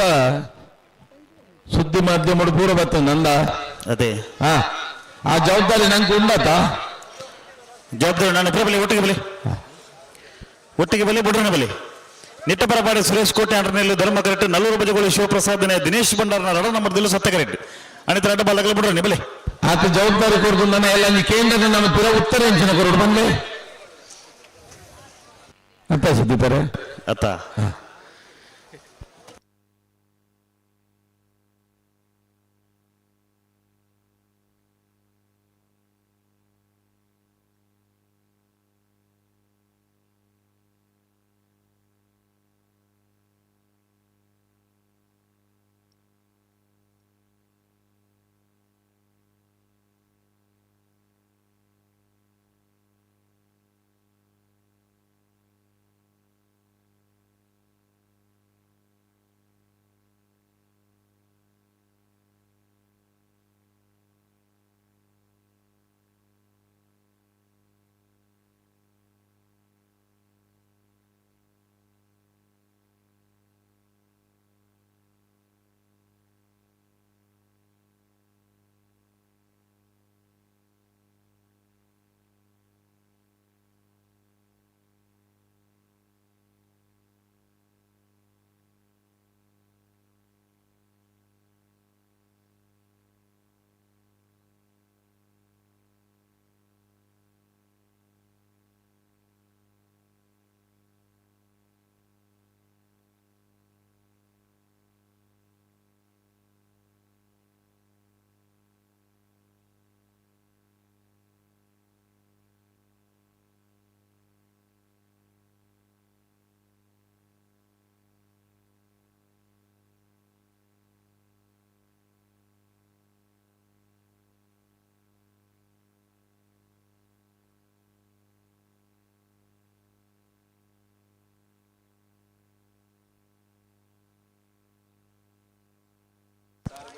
S21: ಸುದ್ದಿ ಮಾಧ್ಯಮ ಪೂರ ಬರ್ತದೆ ನಂದ.
S19: ಅದೇ.
S21: ಹಾ, ಆ ಜವಾಬ್ದಾರಿ ನಂಗೆ ಉಂಡಾತ.
S19: ಜವಾಬ್ದಾರಿ ನಾನು ಬರಬಲಿ. ಒಟ್ಟಿಗೆ ಬಲಿ, ಒಟ್ಟಿಗೆ ಬಲಿ, ಬುಡ್ರನ ಬಲಿ. ನಿಟ್ಟಪರಪಾಡಿ ಸುರೇಶ್ ಕೋಟೆ ಅಂಡ್ರನೆಲ್ಲು ಧರ್ಮ ಕರೆಕ್ಟ್. ನಲ್ಲೂರು ಬಜಗೋಳಿ ಶಿವಪ್ರಸಾದ್ ದಿನೇಶ್ ಭಂಡಾರನ ರಡ ನಂಬರ್ದಲ್ಲಿ ಸತ್ಯ ಕರೆಕ್ಟ್. ಅನಿತರ ಅಡ್ಡ ಬಾಲಕಲು ಬುಡ್ರನಿ ಬಲಿ.
S21: ಆತ ಜವಾಬ್ದಾರಿ ಕೊಡ್ದು ನನ್ನ ಎಲ್ಲ ಕೇಂದ್ರದ ನಮ್ಮ ಪುರ ಉತ್ತರ ಎಂಚಿನ ಕೊರಡು ಬಂದೆ ಅತ್ತ ಸುದ್ದೀಪರೆ.
S19: ಅತ್ತ.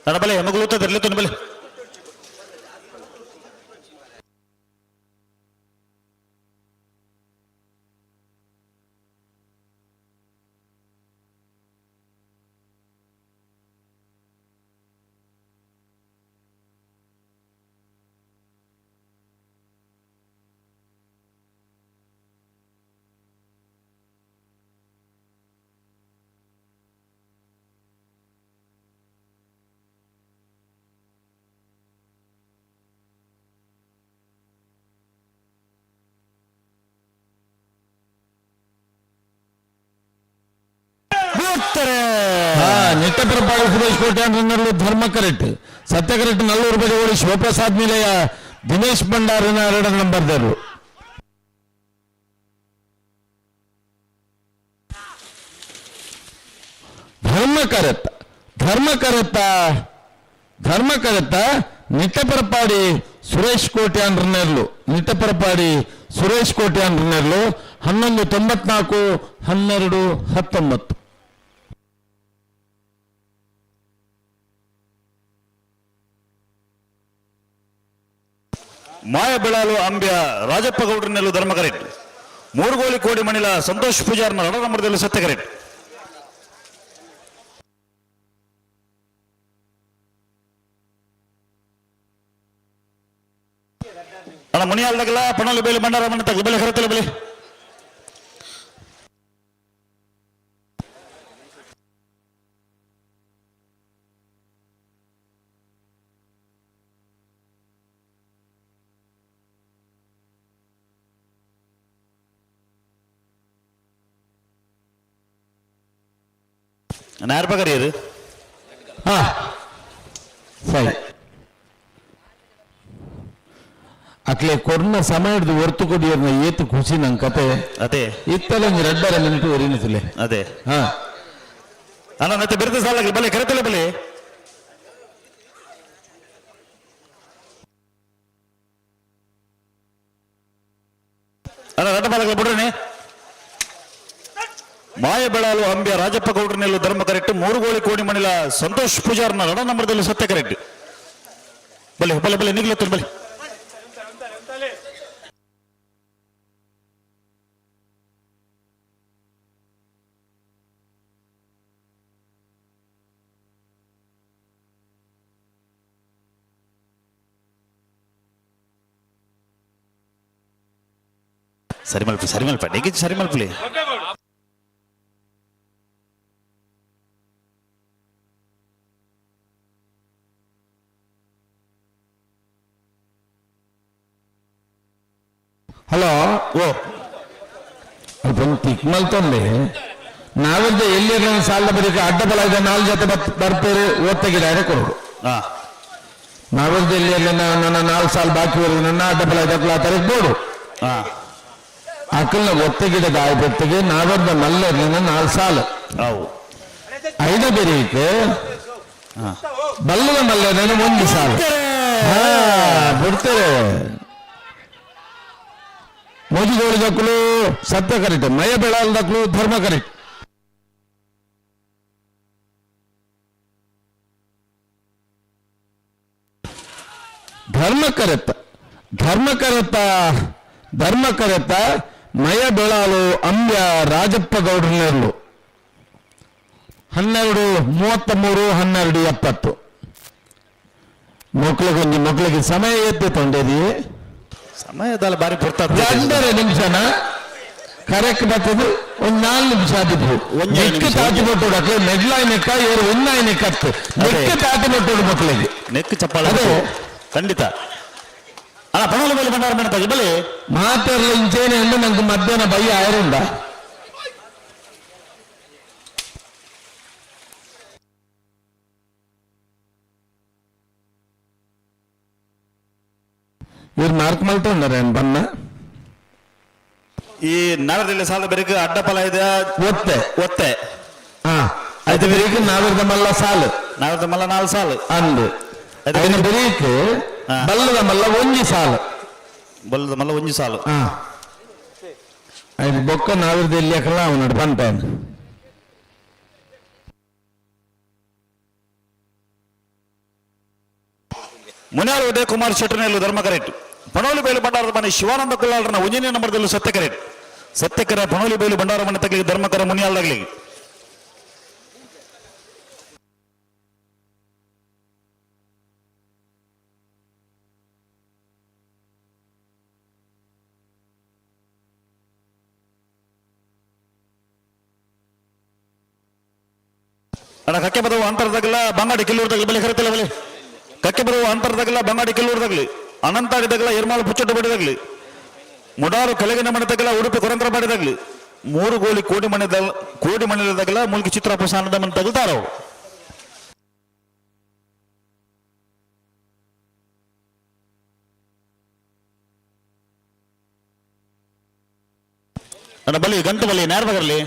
S19: ನಡಬಲೆ ಮಗಳು ಇರಲಿ ಬಲೆ.
S21: ನಿಟ್ಟಪರಪಾಡಿ ಸುರೇಶ್ ಕೋಟೆ ಧರ್ಮ ಕರೆಕ್ಟ್. ಸತ್ಯ ಕರೆಕ್ಟ್. ನಲ್ಲೂರು ಬಜಗೋಳಿ ಶಿವಪ್ರಸಾದ್ ನಿಲಯ ದಿನೇಶ್ ಭಂಡಾರಿನ ಎರಡನೇ ನಂಬರ್ದರು. ಧರ್ಮಕರತ್ತ ಧರ್ಮಕರತ್ತ ಧರ್ಮಕರತ್ತ ನಿಟ್ಟಪರಪಾಡಿ ಸುರೇಶ್ ಕೋಟ್ಯಾನ್ರನೆರ್ಲು. ನಿಟ್ಟಪರಪಾಡಿ ಸುರೇಶ್ ಕೋಟ್ಯಾನ್ರನೆರ್ಲು 11:94 12:19.
S19: ಮಾಯ ಬೆಳಾಲು ಅಂಬ್ಯ ರಾಜಪ್ಪ ಗೌಡ್ರನೆಲ್ಲು ಧರ್ಮ ಕರೆಕ್ಟ್. ಮೂರುಗೋಲಿ ಕೋಡಿ ಮಣಿಲ ಸಂತೋಷ್ ಪೂಜಾರ್ನ ರಡ ನಂಬರ್ದಲ್ಲಿ ಸತ್ಯ ಕರೆಕ್ಟ್. ಅಣ್ಣ ಮುನಿಯಾಲ್ದಾಗಲ ಪಣಲು ಬೇಲಿ ಬಂಡಾರ ಮನೆ ತಗಲು ಬೆಲೆ ಕರೆತಲು ಬೆಲೆ. ನಾರ್ಪಕರಿಯರು
S21: ಹಾ ಸರಿ ಅಕ್ಲೆ ಕೊರ್ನ ಸಮಯದ ಒರ್ತು ಕೊಡಿಯರ್ನ ಏತು ಖುಷಿ ನಂಗೆ ಕತೆ
S19: ಅದೇ
S21: ಇತ್ತಲ ಒಂಜಿ ರಡ್ಡರ ಮಿನಿಟ್ ಒರಿನತಿಲೆ
S19: ಅದೇ
S21: ಹಾ
S19: ಅಣ್ಣ ಮತ್ತೆ ಬಿರುದು ಸಾಲ ಬಲೆ ಕರೆತಲೆ ಬಲೆ ಅಣ್ಣ ರಡ್ಡ ಬಾಲಕಲ ಬಿಡ್ರಣೆ ಮಾಯ ಬೆಳಾಲು ಅಂಬ್ಯ ರಾಜಪ್ಪ ಗೌಡ್ರನೆಲ್ಲು ಧರ್ಮ ಕರೆಕ್ಟ್ ಮೂರು ಗೋಳಿ ಕೋಡಿ ಮಣಿಲ ಸಂತೋಷ್ ಪೂಜಾರ್ನ ರಡ ನಂಬರ್ದಲ್ಲಿ ಸತ್ಯ ಕರೆಕ್ಟ್ ಬಲೆ ಬಲೆ ಬಲೆ ನಿಗ್ಲತ್ತು ಬಲೆ ಸರಿ ಮಲ್ಪ ಸರಿ ಮಲ್ಪ ಡಿಗಿ ಸರಿ ಮಲ್ಪಲಿ
S21: ಹಲೋ ಓ ಅಲ್ಪ ತಿಕ್ಮಲ್ತೊಂದೆ ನಾವೆದ್ದ ಎಲ್ಲಿ ಸಾಲದ ಬರೀಕ ಅಡ್ಡ ಬಲ ಇದೆ ನಾಲ್ಕು ಜೊತೆ ಬರ್ಪೇರು ಓದ್ತಗಿದ್ದಾರೆ ಕೊಡೋದು. ನಾವೆದ್ದ ಎಲ್ಲಿ ನನ್ನ ನಾಲ್ಕು ಸಾಲ ಬಾಕಿ ಬರೋದು ನನ್ನ ಅಡ್ಡ ಬಲ ಇದೆ ಆ ಬೋಡು. ಅಕಲ್ನ ಒತ್ತಗಿಡದ ಆಯ್ಪೊತ್ತಿಗೆ ನಾವೆದ್ದ ಮಲ್ಲರ್ನ ನಾಲ್ಕು ಸಾಲ. ಐದ ಬೆರೀಕೆ ಬಲ್ಲದ ಮಲ್ಲರ್ನ ಒಂದು ಸಾಲ. ಹಾ ಬಿಡ್ತಾರೆ. ಮೋಜಿಗೋಳಿ ದಕ್ಕಲು ಸತ್ಯ ಕರೆಕ್ಟ್, ಮಯ ಬೆಳಾಲ್ ದಕ್ಕಲು ಧರ್ಮ ಕರೆಕ್ಟ್. ಧರ್ಮ ಕರೆತ್ತ ಧರ್ಮ ಕರೆತ್ತ ಧರ್ಮ ಕರೆತ್ತ ಮಯ ಬೆಳಾಲು ಅಂಬ್ಯ ರಾಜಪ್ಪ ಗೌಡ್ರನೆರ್ಲು 12:33 12:70. ಮಕ್ಕಳಿಗೊಂದು ಮಕ್ಕಳಿಗೆ ಸಮಯ ಎತ್ತಿ ತೊಂಡೇದಿ
S19: ಸಮಯದಲ್ಲಿ ಬಾರಿ ಪುರ್ತ
S21: ಎರಡರ ನಿಮಿಷನ ಕರೆಕ್ಟ್ ಬರ್ತದೆ. ಒಂದು 4 ನಿಮಿಷ ಆದಿತ್ತು.
S19: ಒಂಜೇ
S21: ನೆಕ್
S19: ನಿಮಿಷ,
S21: ತಾತಿ ಕೊಟ್ಟೋಡು ಮೆಡ್ಲಾಯ್ ನೆಕ್ಕ ಏರು ಒಂದಾಯ್ ನೆಕ್ಕ ಹತ್ತು. ನೆಕ್ ತಾತಿ ಕೊಟ್ಟೋಡು ಮಕ್ಕಳಿಗೆ
S19: ನೆಕ್ ಚಪ್ಪಾಳೆ
S21: ಅದೇ.
S19: ಖಂಡಿತ. ಅಲ್ಲ ಬಣಲು ಮೇಲೆ ಬಂಡಾರ ಮೇಡ ಬಲಿ
S21: ಮಾತಾಡಲು ಇಂಚೇನೆ ಅಂದ್ರೆ ನಂಗೆ ಮಧ್ಯಾಹ್ನ ಬಯ್ಯ ಆಯರುಂಡ. ಇವ್ರು ಮಾರ್ಕ್ ಮಲ್ತೊಂಡರೆ ಬಣ್ಣ
S19: ಈ ನಗರದಲ್ಲಿ ಸಾಲ ಬೆರಕು ಅಡ್ಡ ಫಲ ಇದೆ.
S21: ಒತ್ತೆ
S19: ಒತ್ತೆ.
S21: ಹಾ ಅದು ಬೆರಕು ನಾವಿರದ ಮಲ್ಲ ಸಾಲು.
S19: ನಾವಿರದ ಮಲ್ಲ ನಾಲ್ ಸಾಲು.
S21: ಅಂದು ಅದನ್ನ ಬೆರೀಕು ಬಲ್ಲದ ಮಲ್ಲ ಒಂಜಿ ಸಾಲು.
S19: ಬಲ್ಲದ ಮಲ್ಲ ಒಂಜಿ ಸಾಲು.
S21: ಹಾ ಅದು ಬೊಕ್ಕ ನಾವಿರದ ಎಲ್ಲಿ ಹಾಕಲ್ಲ ಅವನಡು ಬಂತಾನೆ.
S19: ಮುನಿಯಾರು ಉದಯ ಕುಮಾರ್ ಶೆಟ್ಟರ್ನೆಲ್ಲು ಧರ್ಮ ಕರೆಕ್ಟ್. ಪಣೋಲಿ ಬೈಲು ಭಂಡಾರದ ಮನೆ ಶಿವಾನಂದ ಕುಲ್ಲಾಳರನ ಒಂಜನೇ ನಂಬರ್ದಲ್ಲೂ ಸತ್ಯ ಕರೆಕ್ಟ್. ಸತ್ಯಕರ ಪಣೋಲಿ ಬೈಲು ಭಂಡಾರ ಮನೆ ತಗಲಿ ಧರ್ಮಕರ ಮುನಿಯಾಲ್ದಾಗ್ಲಿ. ಅಣ್ಣ ಕಕ್ಕೆ ಬದವು ಅಂತರದಾಗಲ್ಲ ಬಂಗಾಡಿ ಕಿಲ್ಲೂರ್ದಾಗಲಿ ಬಲಿ ಕರೆತಿಲ್ಲ ಬಲಿ. ಕಕ್ಕೆ ಬರುವ ಅಂತರದಾಗಲ್ಲ ಬಂಗಾಡಿ ಕಿಲ್ಲೂರ್ದಾಗ್ಲಿ ಅನಂತಾಡಿದಾಗಲ ಎರ್ಮಾಳು ಪುಚ್ಚಟ್ಟು ಬಡಿದಾಗ್ಲಿ ಮುಡಾರು ಕೆಳಗಿನ ಮನೆದಾಗಲ ಉಡುಪಿ ಕೊರಂತರ ಬಡಿದಾಗ್ಲಿ ಮೂರು ಗೋಲಿ ಕೋಡಿ ಮನೆ ಕೋಡಿ ಮನೆದಾಗಲ ಮುಲ್ಕಿ ಚಿತ್ರಪ್ಪ ಸಾನದ ಮನೆ ತಗಲ್ತಾರ ಅವು. ಅಣ್ಣ ಬಲಿ ಗಂಟು ಬಲಿ ನೇರ ಬಗರ್ಲಿ.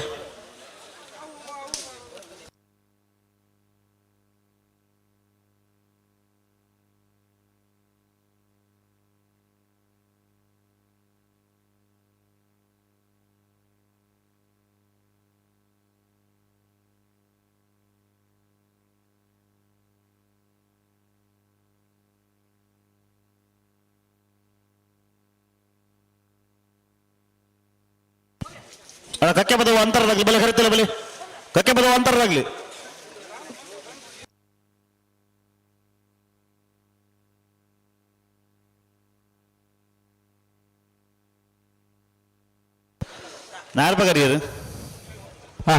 S19: ಅಣ್ಣ ಕಕ್ಕೆ ಬದವು ಅಂತರದಾಗ್ಲಿ ಬಲಿ ಕರಿತಿಲ್ಲ ಬಲಿ. ಕಕ್ಕೆ ಬದವು ಅಂತರದಾಗ್ಲಿ. ನಾಲ್ಕು ಕರಿಯರು.
S21: ಹಾ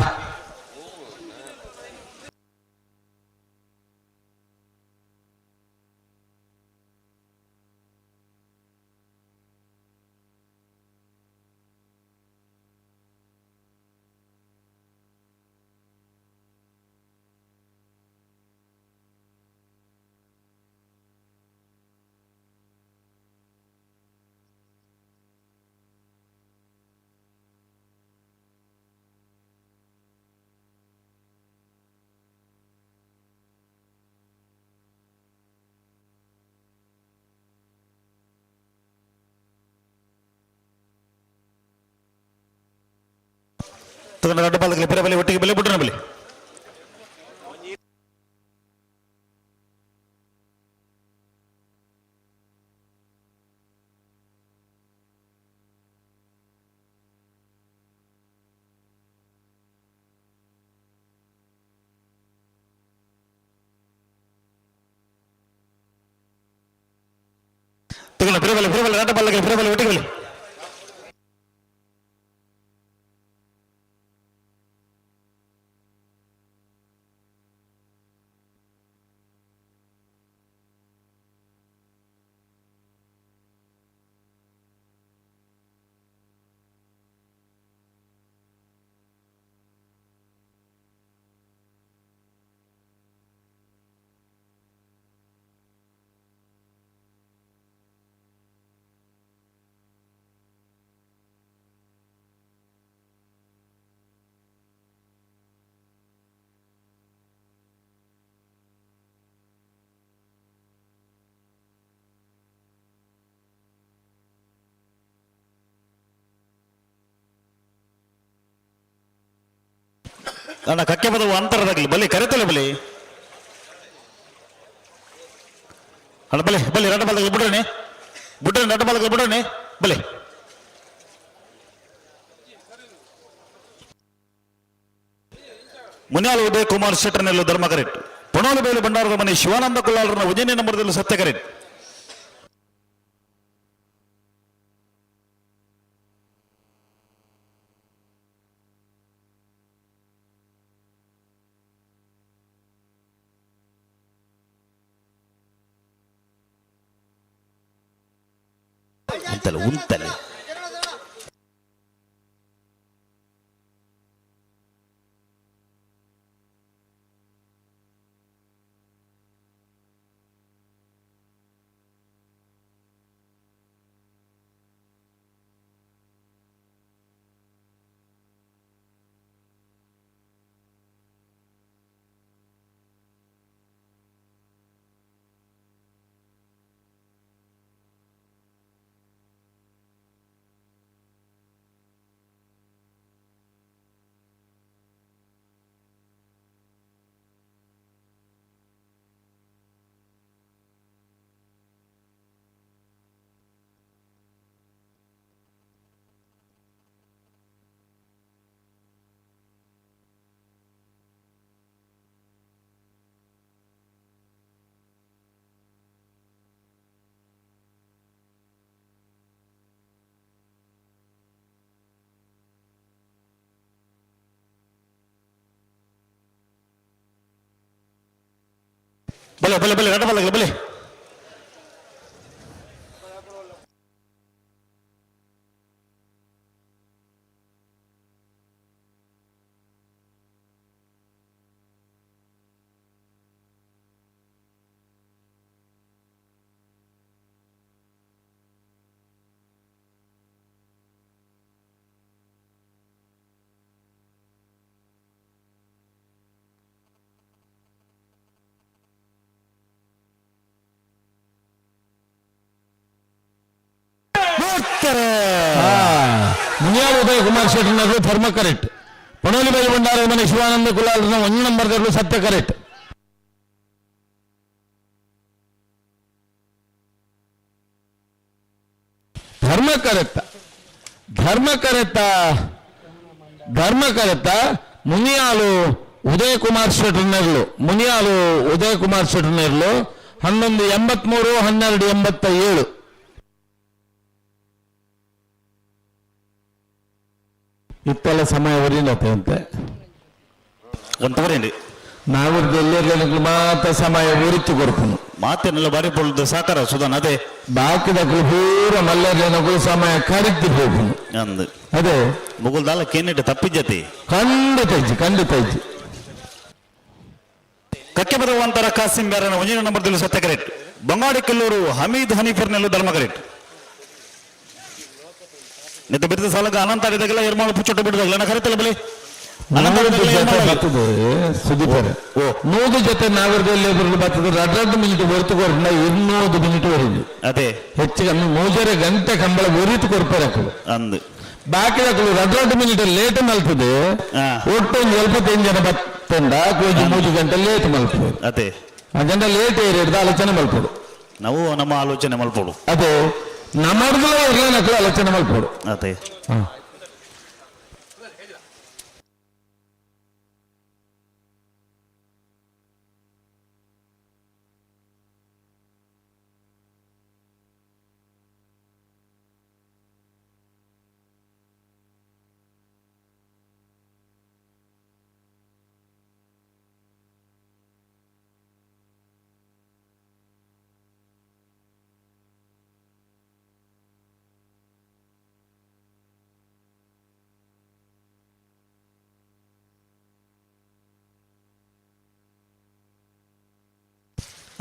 S19: ತಗೊಂಡ ರಡ್ಡ ಬಾಲಕಲಿ ಪುರ ಬಲಿ ಒಟ್ಟಿಗೆ ಬಲಿ ಬುಡ್ರನ ಬಲಿ. ತಗೊಂಡ ಪುರ ಬಲಿ ಪುರ ಬಲಿ ರಡ್ಡ ಬಾಲಕಲಿ ಪುರ ಬಲಿ ಒಟ್ಟಿಗೆ ಬಲಿ. ನನ್ನ ಕಕ್ಕೆ ಬದವು ಅಂತರದಾಗಲಿ ಬಲಿ ಕರೆತಲೆ ಬಲಿ ಅಣ್ಣ ಬಲಿ ಬಲಿ ರಡ್ಡ ಬಾಲಕಲಿ ಬಿಡ್ರಣೆ ಬಿಡ್ರಣೆ ರಡ್ಡ ಬಾಲಕಲಿ ಬಿಡ್ರಣೆ ಬಲಿ. ಮುನ್ಯಾಲ ಉದಯ ಕುಮಾರ್ ಶೆಟ್ಟರ್ನೆಲ್ಲು ಧರ್ಮ ಕರೆಕ್ಟ್. ಪೊಣೋಲು ಭಂಡಾರದ ಮನೆ ಶಿವಾನಂದ ಕುಲ್ಲಾಳರನ್ನ ಉಜ್ಜಯಿನಿ ನಂಬರದಲ್ಲಿ ಸತ್ಯ ಕರೆಕ್ಟ್. ಉಂತಲೆ ಉಂತಲೆ ಬಲೆ ಬಲೆ ಬಲೆ ರಡ್ಡ ಬಲೆ ಬಲೆ.
S21: ಮುನಿಯಾಲ್ ಉದಯ ಕುಮಾರ್ ಶೆಟ್ಟರ್ನವರು ಧರ್ಮ ಕರೆಕ್ಟ್. ಪಣೋಲಿ ಬೈ ಭಂಡಾರ ಮನೆ ಶಿವಾನಂದ ಕುಲಾಲರನ್ನ ಒಂದು ನಂಬರ್ದವರು ಸತ್ಯ ಕರೆಕ್ಟ್. ಧರ್ಮ ಕರೆಕ್ತ ಧರ್ಮ ಕರೆಕ್ತ ಧರ್ಮ ಕರೆಕ್ತ ಮುನಿಯಾಲು ಉದಯ ಕುಮಾರ್ ಶೆಟ್ಟರ್ನರ್ಲು ಮುನಿಯಾಲು ಉದಯ ಕುಮಾರ್ ಶೆಟ್ಟರ್ನರ್ಲು 11:83 12:87. ಇತ್ತೆಲ್ಲ ಸಮಯ ಒರಿನಂತೆ
S19: ಒಂತವರೇಂಡಿ
S21: ನಾವು ಮಾತ್ರ ಸಮಯ ಉರಿತು ಕೊರ್ಪುನು
S19: ಮಾತೇನೆಲ್ಲ ಬಾರಿ ಪೊಳ್ದು ಸಾಕಾರ ಸುಧಾನ್ ಅದೇ
S21: ಬಾಕಿದಕ್ಲು ಪೂರ ಮಲ್ಲರ್ಲೇನಗಳು ಸಮಯ ಕರಿತು ಹೋಗುನು
S19: ಅಂದು
S21: ಅದೇ
S19: ಮುಗುಲ್ದಾಲ ಕೇನಿಟ್ಟು ತಪ್ಪಿಜ್ಜತಿ
S21: ಖಂಡಿತ ಇಜ್ಜಿ ಖಂಡಿತ ಇಜ್ಜಿ.
S19: ಕಕ್ಕೆ ಬರುವಂತರ ಕಾಸಿಂ ಬ್ಯಾರನ ಒಂಜಿನ ನಂಬರ್ದಲ್ಲಿ ಸತ್ಯ ಕರೆಕ್ಟ್. ಬಂಗಾಡಿ ಕೆಲ್ಲೂರು ಹಮೀದ್ ಹನೀಫರ್ನೆಲ್ಲೂ ಧರ್ಮ ಕರೆಕ್ಟ್. ನಿತ್ತ ಬಿರಿದ ಸಾಲಗ ಅನಂತ ಆಡಿದಾಗೆಲ್ಲ ಎರ್ಮಾಳು ಪುಚ್ಚೊಟ್ಟು ಬಿಡಿದಾಗಲ್ಲ ನಾ ಕರಿತಲ್ಲ ಬಲಿ
S21: ಸುದೀಪರೇ ನೂದು ಜೊತೆ ನಾಗರದಲ್ಲಿ ಬರ್ತದೆ ರಡ್ರಡ್ಡು ಮಿನಿಟ್ ಹೊರತು ಕೊರ್ಪುಂಡ 200 ಮಿನಿಟ್ ವರೆಗೆ
S19: ಅದೇ
S21: ಹೆಚ್ಚು ಕಮ್ಮಿ 3.5 ಗಂಟೆ ಕಂಬಳ ಒರಿತು ಕೊರ್ಪರಕು
S19: ಅಂದು
S21: ಬಾಕಿ ರಡ್ಡು ಮಿನಿಟ್ ಲೇಟ್ ಮಲ್ತದೆ. ಒಟ್ಟು ಒಂದು 75 ಜನ ಬತ್ತಂಡ ಒಂಜಿ 3 ಗಂಟೆ ಲೇಟ್ ಮಲ್ಪುದು.
S19: ಅದೇ
S21: ಜನ ಲೇಟ್ ಏರಿಡ್ದ ಆಲೋಚನೆ ಮಲ್ಪುಡು.
S19: ನಾವು ನಮ್ಮ ಆಲೋಚನೆ ಮಲ್ಪೋಡು.
S21: ಅದೇ ನಮ್ಮಡ್ದಲೇ ಇರ್ಲೇನಕ್ಲು ಆಲೋಚನೆ ಮಲ್ಪೋಡು.
S19: ಅದೇ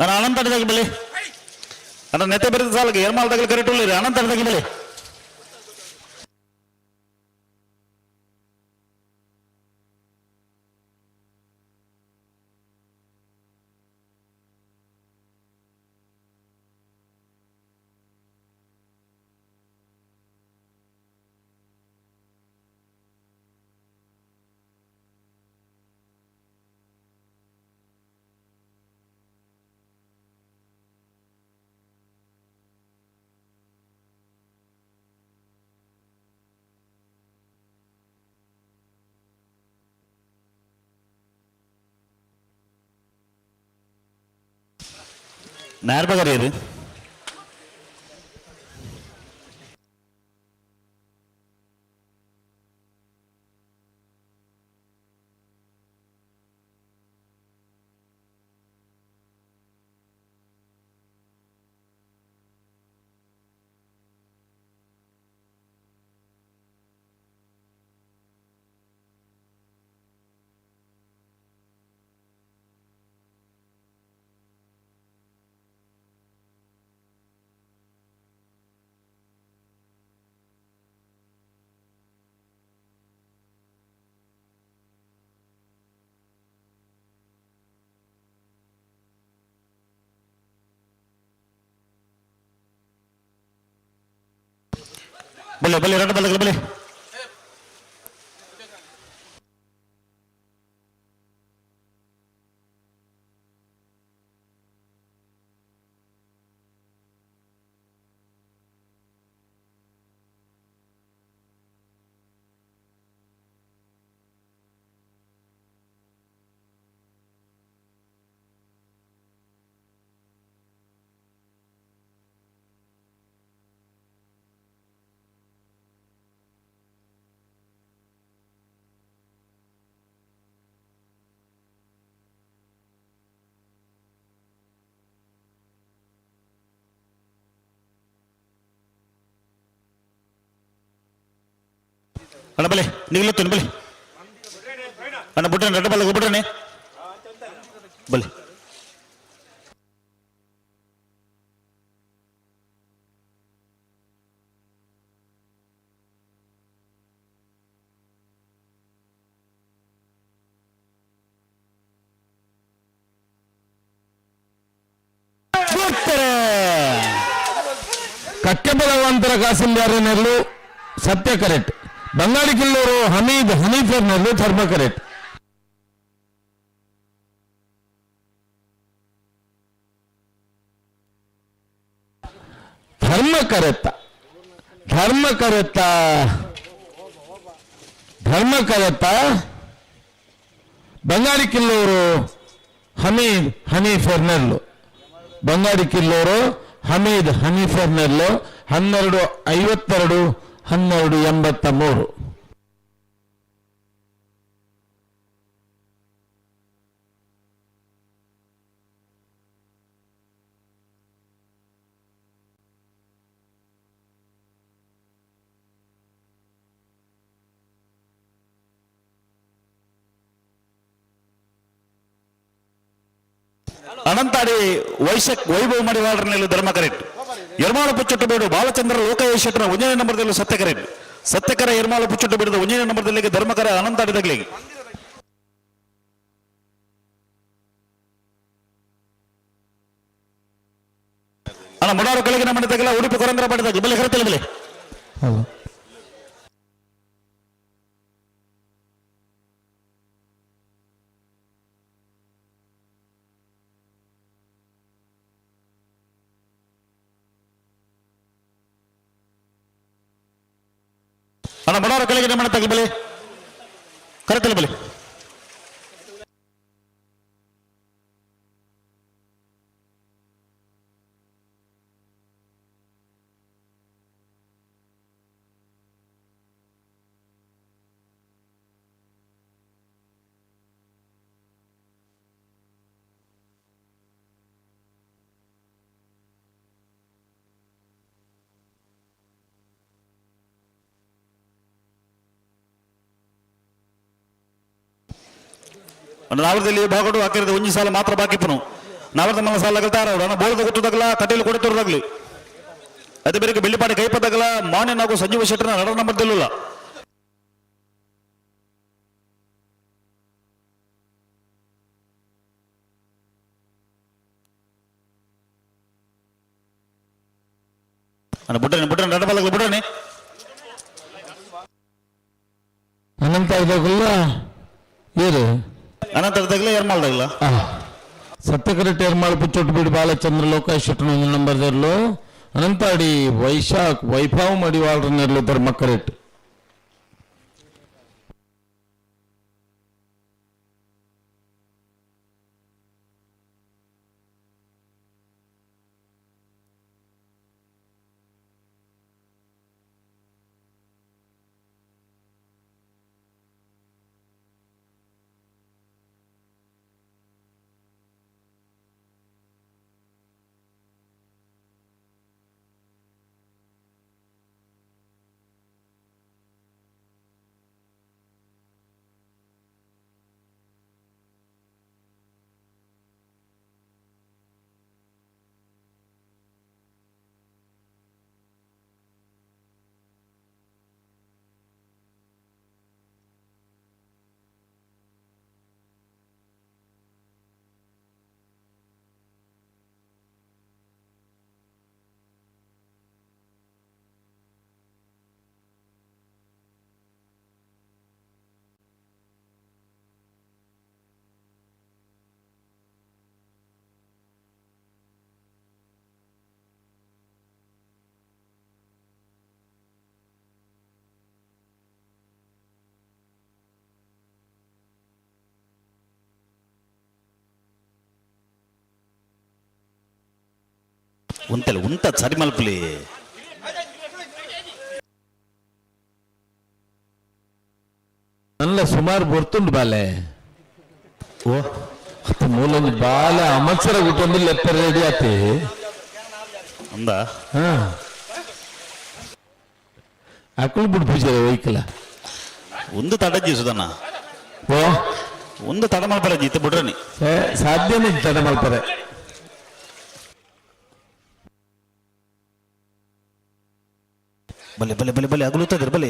S19: ಅಣ್ಣ ಅನಂತ ಅಡ್ದಾಗ ಬಲಿ ಅಣ್ಣ ನೆತ್ತೆ ಬರೆದ ಸಾಲಕ್ಕೆ ಏರ್ಮಾಲ್ ತಗಲು ಕರೆಕ್ಟ್ ಉಳ್ಳಿರಿ ಅನಂತ ಅಡ್ದಾಗ ಬಲಿ. ನಾರ್ ಬಗರಿ ಬಲೆ ಬಲೆ ಎರಡು ಬಲೆ ಬಲೆ. ಅಣ್ಣ ಬಲೆ ನಿಗ್ಲತ್ತು ಬಲೆ ಅಣ್ಣ ಬುಡ್ರಣ ರಡ್ಡ ಬಲ್ಲ ಬುಡ್ರನೆ ಬಲೆ.
S21: ಕಕ್ಕೆಬಲವಂತರ ಕಾಸಿಂದಾರನೆಲ್ಲೂ ಸತ್ಯ ಕರೆಕ್ಟ್. ಬಂಗಾಳಿ ಕಿಲ್ಲೂರು ಹಮೀದ್ ಹನೀಫರ್ನಲ್ಲೂ ಧರ್ಮ ಕರೆಕ್ಟ್. ಧರ್ಮ ಕರೆತ್ತ ಧರ್ಮ ಕರೆತ್ತ ಧರ್ಮ ಕರೆತ್ತ ಬಂಗಾಳಿ ಕಿಲ್ಲೂರು ಹಮೀದ್ ಹನೀಫರ್ನೆಲ್ಲು ಬಂಗಾಳಿ ಕಿಲ್ಲೂರು ಹಮೀದ್ ಹನೀಫರ್ನೆಲ್ಲು 12:52 12:83.
S19: ಅನಂತಾಡಿ ವೈಶಕ್ ವೈಭವ ಮಡಿವಾಳರನಲ್ಲಿ ಧರ್ಮ ಕರೆಕ್ಟ್. ಯರ್ಮಾಳು ಪುಚ್ಚಟ್ಟು ಬೇಡು ಬಾಲಚಂದ್ರ ಲೋಕೇಶ್ ಶೆಟ್ಟರ ಒಂದನೇ ನಂಬರ್ದಲ್ಲಿ ಸತ್ಯ ಕರೆಕ್ಟ್. ಸತ್ಯಕರ ಯರ್ಮಾಳು ಪುಚ್ಚಟ್ಟು ಬೇಡದ ಒಂದನೇ ನಂಬರ್ದಲ್ಲಿ ಧರ್ಮಕರ ಅನಂತಾಡಿ ತಗಲಿಗೆ. ಅಣ್ಣ ಮುಡಾರು ಕೆಳಗಿನ ಮನೆ ತಗಲ ಉಡುಪಿ ಕೊರಂದ್ರ ಮಾಡಿದಾಗ ಬಲೆ ಕರೆತಲ್ಲ ಬಲೆ. ಅಣ್ಣ ಬಡವರ ಕೆಳಗೆ ಮನೆ ತಗಲಿ ಬಲಿ ಕರೆತಲಿ ಬಲಿ. ನಾವರದಲ್ಲಿ ಭಾಗಡು ಹಾಕಿರೋದು ಒಂಜಿ ಸಾಲ ಮಾತ್ರ ಬಾಕಿ ಪುನು ನಾವರದ ಮಲ್ಲ ಸಾಲ ತಯಾರ ಅಣ್ಣ ಬೋಳದ ಗೊತ್ತದಾಗಲ ಕಟೀಲು ಕೊಡುತ್ತಿರೋದಾಗ್ಲಿ ಅದೇ ಬೇರೆ ಬೆಳ್ಳಿಪಾಡಿ ಕೈಪದಾಗಲ ಮಾನ್ಯ ನಾವು ಸಂಜೀವ ಶೆಟ್ಟರ್ನ ನಡ ನಂಬರ್ ದಿಲ್ಲ. ಅಣ್ಣ ಬುಡ್ಡನೆ ಬುಡ್ಡನೆ ನಡ ಬಲ್ಲ ಬುಡ್ಡನೆ.
S21: ಅನಂತ ಇದಾಗಲ್ಲ ಏರು
S19: ಅನಂತರದಾಗಲ ಎರ್ಮಾಲ್ದಾಗಲ
S21: ಸತ್ಯಕರೆಟ್ಟಿ ಎರ್ಮಾಳ್ ಪುಚ್ಚೊಟ್ಟು ಬಾಲಚಂದ್ರ ಲೋಕಾಯ್ ಶೆಟ್ಟನ ಒಂದು ನಂಬರ್ ದರ್ಲು ಅನಂತಾಡಿ ವೈಶಾಖ್ ವೈಭವ್ ಮಡಿವಾಳ್ರ ನೆರ್ಲು ಧರ್ಮಕರೆಟ್.
S19: ಉಂತಲ್ಲ ಉಂತ ಸರಿ ಮಲ್ಪಲಿ.
S21: ನಲ್ಲ ಸುಮಾರು ಬರ್ತುಂಡು ಬಾಲೆ. ಓ ಮೂಲೊಂದು ಬಾಲೆ ಅಮತ್ಸರ ಗುಟ್ಟೊಂದು ಲೆಪ್ಪ ರೆಡಿ ಆತಿ
S19: ಅಂದ.
S21: ಹಾ ಅಕುಲ್ ಬಿಡ್ ಪೂಜೆ ಒಯ್ಕಲ
S19: ಒಂದು ತಡಜ್ಜಿ ಸುಧಣ್ಣ.
S21: ಓ
S19: ಒಂದು ತಡ ಮಲ್ಪರೆ ಜಿತ್ತ ಬಿಡ್ರನಿ.
S21: ಸಾಧ್ಯನೇ ತಡ ಮಲ್ಪರೆ.
S19: ಬಲೆ ಬಲೆ ಬಲೆ ಬಲೆ ಅಗಲುತ್ತದೆ ಬಲೆ.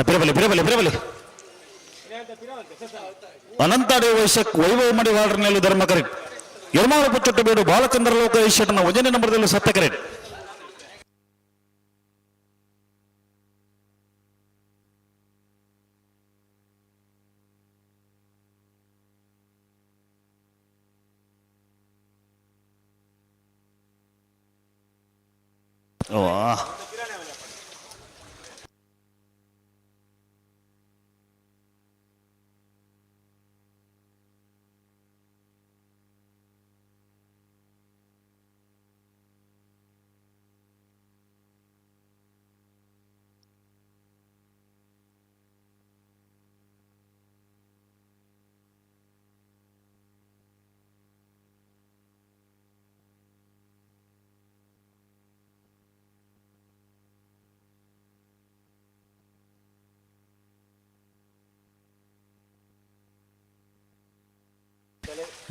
S19: ಬಿರಬಲಿ ಬಿರಬಲಿ ಬಿರಬಲಿ. ಅನಂತಾಡಿ ವೈಶಕ್ ವೈಭವ ಮಡಿ ವಾರ್ಡ್ನಲ್ಲಿ ಧರ್ಮ ಕರೆಕ್ಟ್. ಯರ್ಮಾಳು ಪುಚ್ಚೊಟ್ಟು ಬೇಡು ಬಾಲಚಂದ್ರ ಲೋಕ ಈಶ್ವರನ ಒಂದನೇ ನಂಬರ್ದಲ್ಲಿ ಸತ್ಯ ಕರೆಕ್ಟ್. ಓ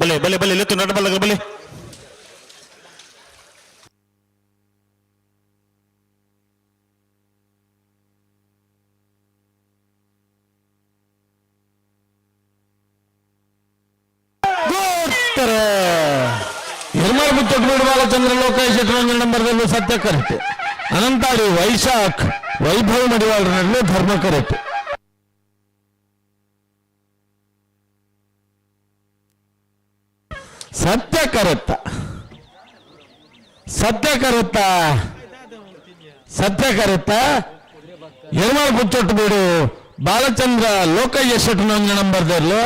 S19: ಬಲೆ ಬಲೆ ಬಲೆ ಲೆತ್ತು ನಡ ಬಲ್ಲ ಬಲೆ.
S21: ನಿರ್ಮಲ ಮುತ್ತೊಟ್ಟು ಬಾಲಚಂದ್ರ ಲೋಕೇಶ್ ನಂಬರ್ದಲ್ಲಿ ಸತ್ಯ ಕರೆಕ್ಟ್. ಅನಂತಾಡಿ ವೈಶಾಖ್ ವೈಭವ್ ಮಡಿವಾಳರಲ್ಲಿ ಧರ್ಮ ಕರೆಕ್ಟ್. ಸತ್ಯ ಕರೆಕ್ತ ಸತ್ಯ ಕರೆಕ್ತ ಸತ್ಯ ಕರೆಕ್ತ. ನಿರ್ಮಲ ಮುತ್ತೊಟ್ಟು ಬೀಡು ಬಾಲಚಂದ್ರ ಲೋಕಯ್ಯ ಶೆಟ್ಟನ ನಂಬರ್ದಲ್ಲಿ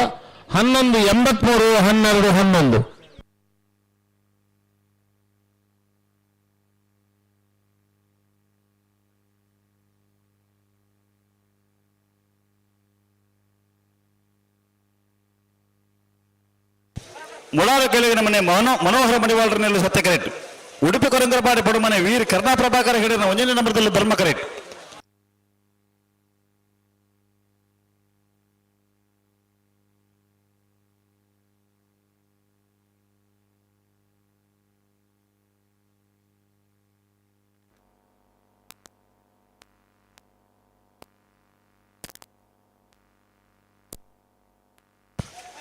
S21: 11 83 12 11.
S19: ಮುಳಾರ ಕೆಳಗಿನ ಮನೆ ಮನೋಹರ ಮಡಿವಾಳರನ್ನೆಲ್ಲ ಸತ್ಯ ಕರೆಕ್ಟ್. ಉಡುಪಿ ಕೊರಂದ್ರಪಾಡಿ ಪಡುಮನೆ ವೀರ್ ಕರ್ಣಾ ಪ್ರಭಾಕರ ಹಿಡಿದ 1ನೇ ನಂಬರ್ದಲ್ಲಿ ಧರ್ಮ ಕರೆಕ್ಟ್.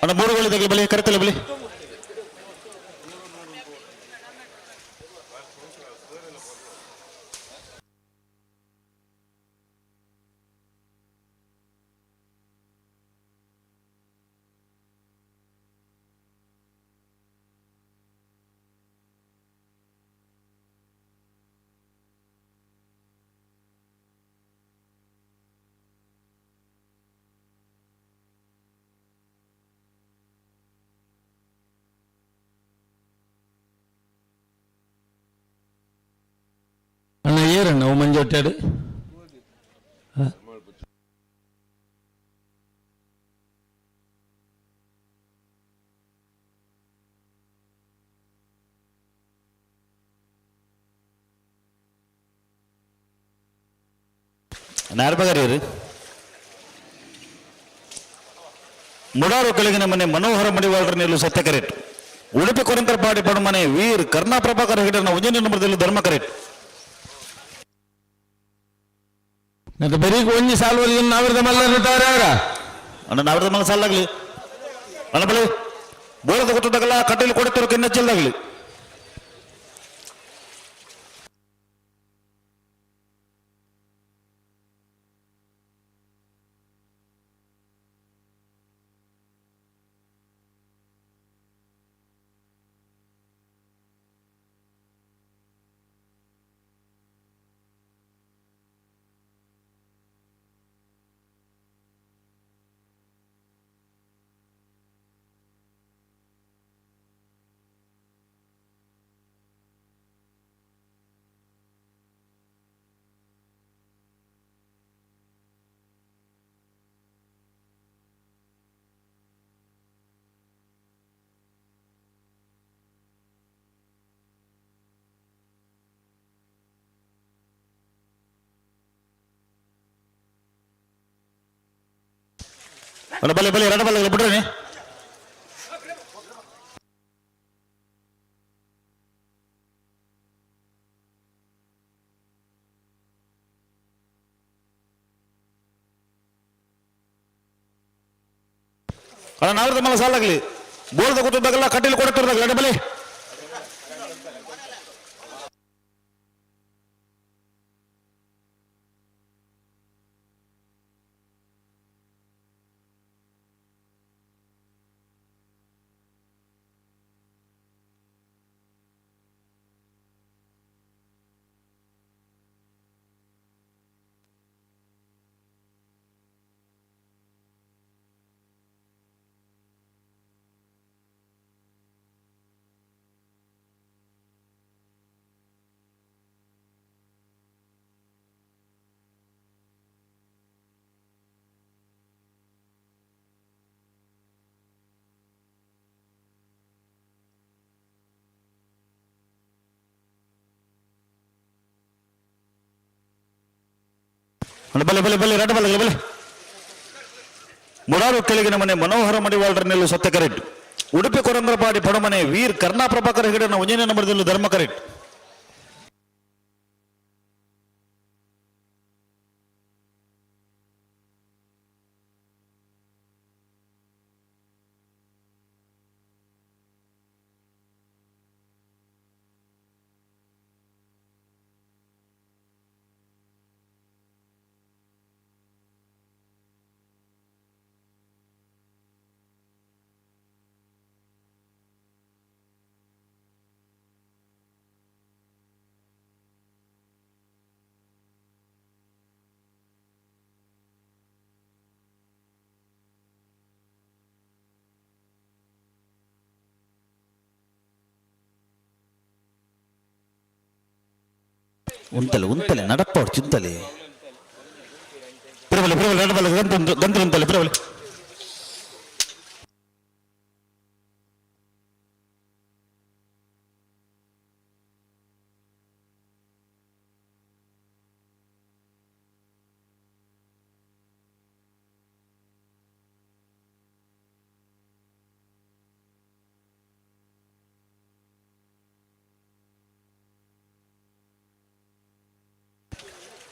S19: ಅಣ್ಣ ಮೂರುಗಳಿದ್ದಾಗಲಿ ಬಲಿ ಕರೆತಲ್ಲ ಬಲಿ.
S21: ಅಣ್ಣ ಏರಣ್ಣ ಮಂಜೊಟ್ಟಾಡು
S19: ನಾರ್ಬಗರಿಯರು ಮುಡಾರು ಕೆಳಗಿನ ಮನೆ ಮನೋಹರ ಮಡಿವಾಳರನ್ನೆಲ್ಲೂ ಸತ್ಯ ಕರೆಕ್ಟ್. ಉಡುಪಿ ಕೊರಂತರಪಾಡಿ ಪಡುಮನೆ ವೀರ್ ಕರ್ಣಾ ಪ್ರಭಾಕರ ಹೆಗಡೆನ 1ನೇ ನಂಬರ್ದಲ್ಲಿ ಧರ್ಮ ಕರೆಕ್ಟ್.
S21: ಮತ್ತೆ ಬರೀ ಒಂಜಿ ಸಾಲು ನಾವಿರದ ಮಲ್ಲ ತಾರ
S19: ಅಣ್ಣ ನಾವಿರದ ಮಲ್ಲ ಸಾಲಾಗ್ಲಿ ಅಣ್ಣ ಬಲಿ ಬೋಳದ ಗೊತ್ತದಾಗಲ್ಲ ಕಟ್ಟೆಲಿ ಕೊಡುತ್ತಿರೋ ಕಿನ್ನ ಚೆಲ್ದಾಗ್ಲಿ. ಬಲೆ ಬಲೆ ಎರಡು ಬಲ್ಲೆ ಬಿಡ್ರಿ. ಅಣ್ಣ ನಾವ್ರದ ಮಲ್ಲ ಸಾಲಾಗ್ಲಿ ಬೋರ್ದ ಗೊತ್ತದಾಗಲ್ಲ ಕಟ್ಟೆಲಿ ಕೊಡುತ್ತಿರದಾಗಲ್ಲ ಅಣ್ಣ ಬಲೆ. ಬಲೆ ಬಲೆ ಬಲೆ ರಡ ಬಲೆ ಬಲೆ. ಮುಡಾರು ಕೆಳಗಿನ ಮನೆ ಮನೋಹರ ಮಡಿವಾಳರನ್ನೆಲ್ಲೂ ಸತ್ಯ ಕರೆಕ್ಟ್. ಉಡುಪಿ ಕೊರಂದ್ರಪಾಡಿ ಪಡಮನೆ ವೀರ್ ಕರ್ಣಾ ಪ್ರಭಾಕರ್ ಹೆಗಡೆನ ಒಂಜನೇ ನಂಬರ್ದಲ್ಲಿ ಧರ್ಮ ಕರೆಕ್ಟ್. ಉಂತಲೆ ಉಂತಲೆ ನಡಪ್ಪ ಚಿಂತಲೆ ಪ್ರಬಲ ಪ್ರಬಲ ನಡಬಲ ಗಂತ ಗಂತ ಉಂತಲೆ ಪ್ರಬಲ.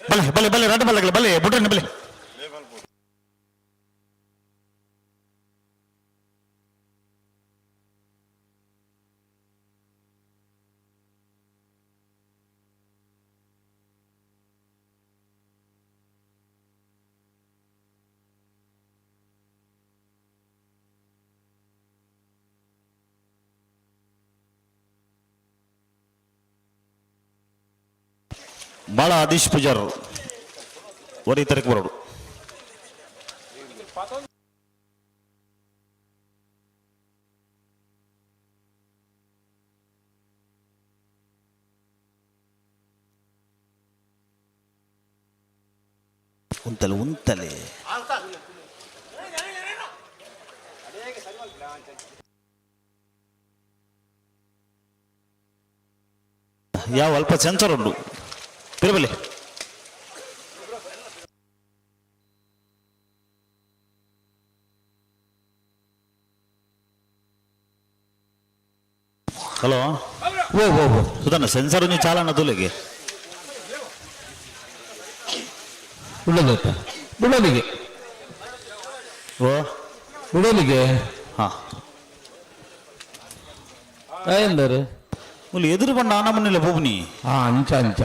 S19: ಬಲೆ ಬಲೆ ಬಲೆ ರಡ್ಡ ಬಲ್ಲಗಲ ಬಲೆ ಬುಡ್ರನ್ನ ಬಲೆ. ಬಾಳ ಆದೀಶ್ ಪೂಜಾರರು ಒರಿ ತರಕ್ ಬರೋಡು. ಉಂತಲೆ ಉಂತಲೆ ಯಾವ ಅಲ್ಪ ಸೆನ್ಸರ್ ಉಂಟು ತಿರುಬಲಿ. ಹಲೋ
S21: ಓ ಓ ಓ
S19: ಸುಧನ್ನ ಸೆನ್ಸರ್ ಒಂಜಿ ಚಾಲನ ತುಲೆಗೆ
S21: ಉಳ್ಳದತ್ತ ಬಿಡೋಲಿಗೆ
S19: ಓ
S21: ಬಿಡೋಲಿಗೆ
S19: ಹಾ
S21: ಎಂದರು
S19: ಮುಲ್ ಎದುರು ಬಂಡ ಆನಮನಿಲ್ಲ ಬೋಬ್ನಿ.
S21: ಹಾ ಅಂಚ ಅಂಚ.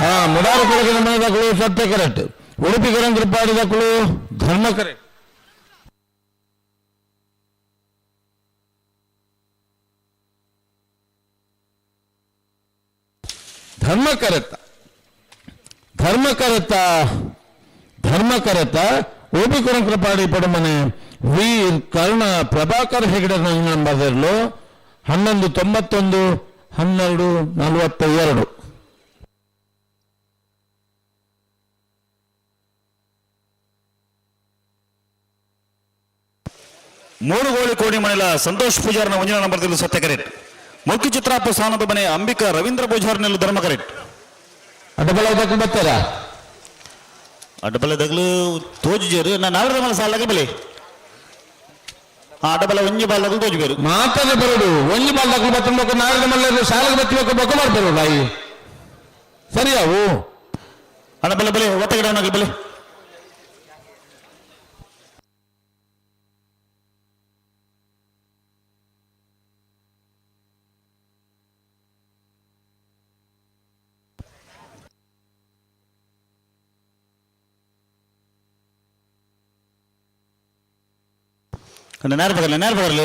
S21: ಹಾ ಮುಡಾರ ಕೊಳಗಿನ ಮನೆದಾಕಳು ಸತ್ಯ ಕರೆಕ್ಟ್. ಉಡುಪಿ ಕರಂದ್ರಪಾಡಿದಕ್ಕಳು ಧರ್ಮ ಕರೆಕ್ಟ್. ಧರ್ಮ ಕರೆತ್ತ ಧರ್ಮ ಕರೆತ್ತ ಧರ್ಮ ಕರೆತ್ತ ಉಡುಪಿ ಕೊರಂಕ್ರಪಾಡಿ ಪಡಮನೆ ವೀರ್ ಕರ್ಣ ಪ್ರಭಾಕರ್ ಹೆಗಡೆ ನಂಬರ್ಲು 11:91 12:42.
S19: ಮೂರು ಗೋಳಿ ಕೋಣಿ ಮನೆಲ ಸಂತೋಷ್ ಪೂಜಾರನ ಒಂಜಿನ ನಂಬರ್ ಸತ್ಯ ಕರೆಕ್ಟ್. ಮುಖ್ಯ ಚಿತ್ರಾಪ ಸ್ಥಾನದ ಮನೆ ಅಂಬಿಕಾ ರವೀಂದ್ರ ಪೂಜಾರನೆಲ್ಲ ಧರ್ಮ ಕರೆಕ್ಟ್.
S21: ಅಡ್ಡಬಲ ಬರ್ತಾರ
S19: ಅಡ್ಡಬಲ ದಗ್ಲು ತೋಜುಜೇರು ನಾನು ನಾಲ್ಕರ ಮನೆ ಸಾಲಾಗ ಬಲೆ. ಹಾ ಅಡ್ಡಬಲ ಒಂಜಿ ಬಾಲ್ ದಗ್ಲು ತೋಜುಬೇರು
S21: ಮಾತಾಡ ಬರೋಡು ಒಂಜಿ ಬಾಲ್ ದಗ್ಲು ಬತ್ತಬೇಕು ನಾಲ್ಕರ ಮಲ್ಲ ಶಾಲೆಗೆ ಬತ್ತಬೇಕು ಬೊಕ್ಕ ಮಾಡ್ಬಾರು ಬಾಯಿ ಸರಿಯಾವು.
S19: ಅಡ್ಡಬಲ ಬಲೆ ಒತ್ತಗಡೆ ಬಲೆ. ನೇರ ಬರಲಿ ನೇರ ಬರಲಿ.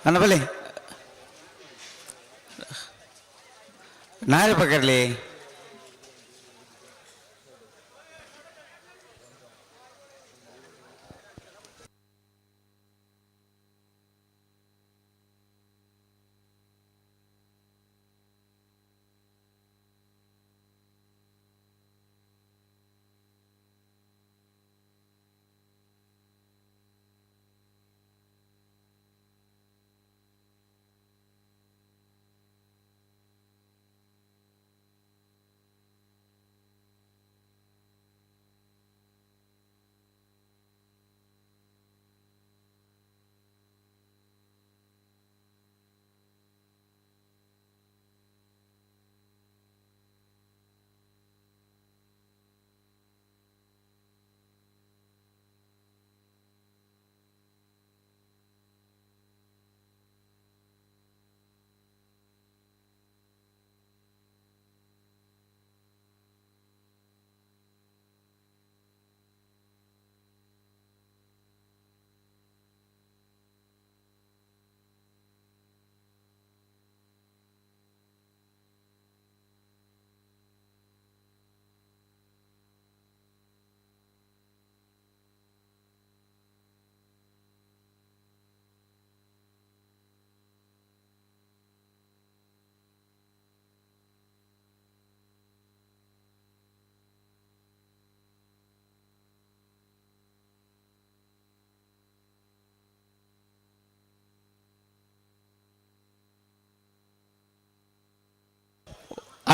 S7: ಅಣ್ಣ ಬಲೆ ನಾಳೆ ಪಕಡ್ಲಿ.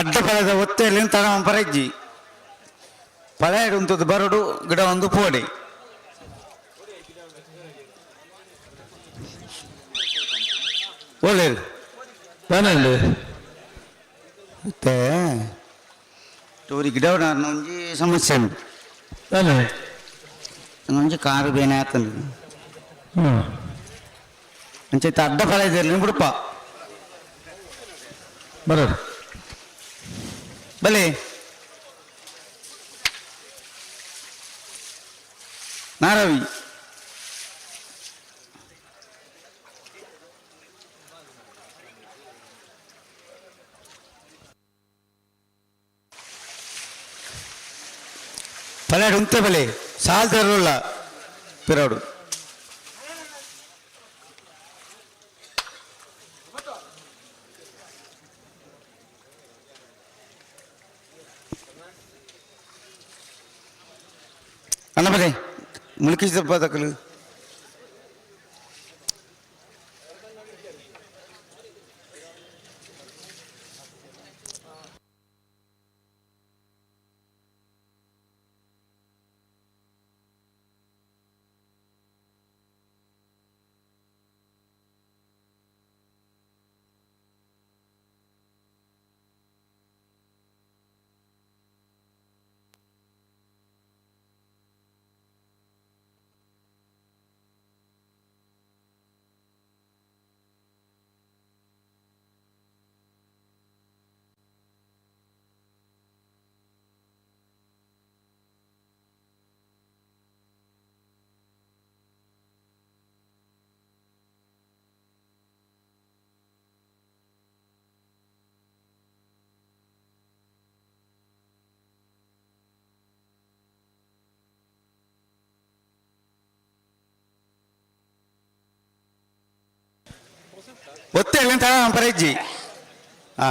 S7: ಅಡ್ಡ ಪದದ ಒತ್ತೆಯಲ್ಲಿ ತಡ ಪರಜ್ಜಿ ಪದಾಯಿಡು ಉಂತದ್ದು ಬರಡು ಗಿಡ ಒಂದು ಪೋಡಿ. ಒಳ್ಳೇದು ಮತ್ತೆ ಟೂರಿ ಗಿಡ ಒಂಜಿ ಸಮಸ್ಯೆ ಉಂಟು. ಒಂಜಿ ಕಾರು ಬೇನೆ ಆತಂದು ಅಂಚೆ ಅಡ್ಡ ಫಲ ಇದ್ದಿರಲಿ ಬಿಡಪ್ಪ.
S2: ಬರೋದು
S7: ಬಲೆ ನಾರವಿ. ಪಲಾಡು ಉಂತೆ ಬಲೆ ಸಾಲ್ ತರಲ್ಲ ಪಿರಾಡು. ಅಣ್ಣ ಬಲೆ ಮುಲ್ಕಿಸಿದ ಪದಕಲು. ಒತ್ತೆ ಅಂತ ಪರಜ್ಜಿ. ಹಾ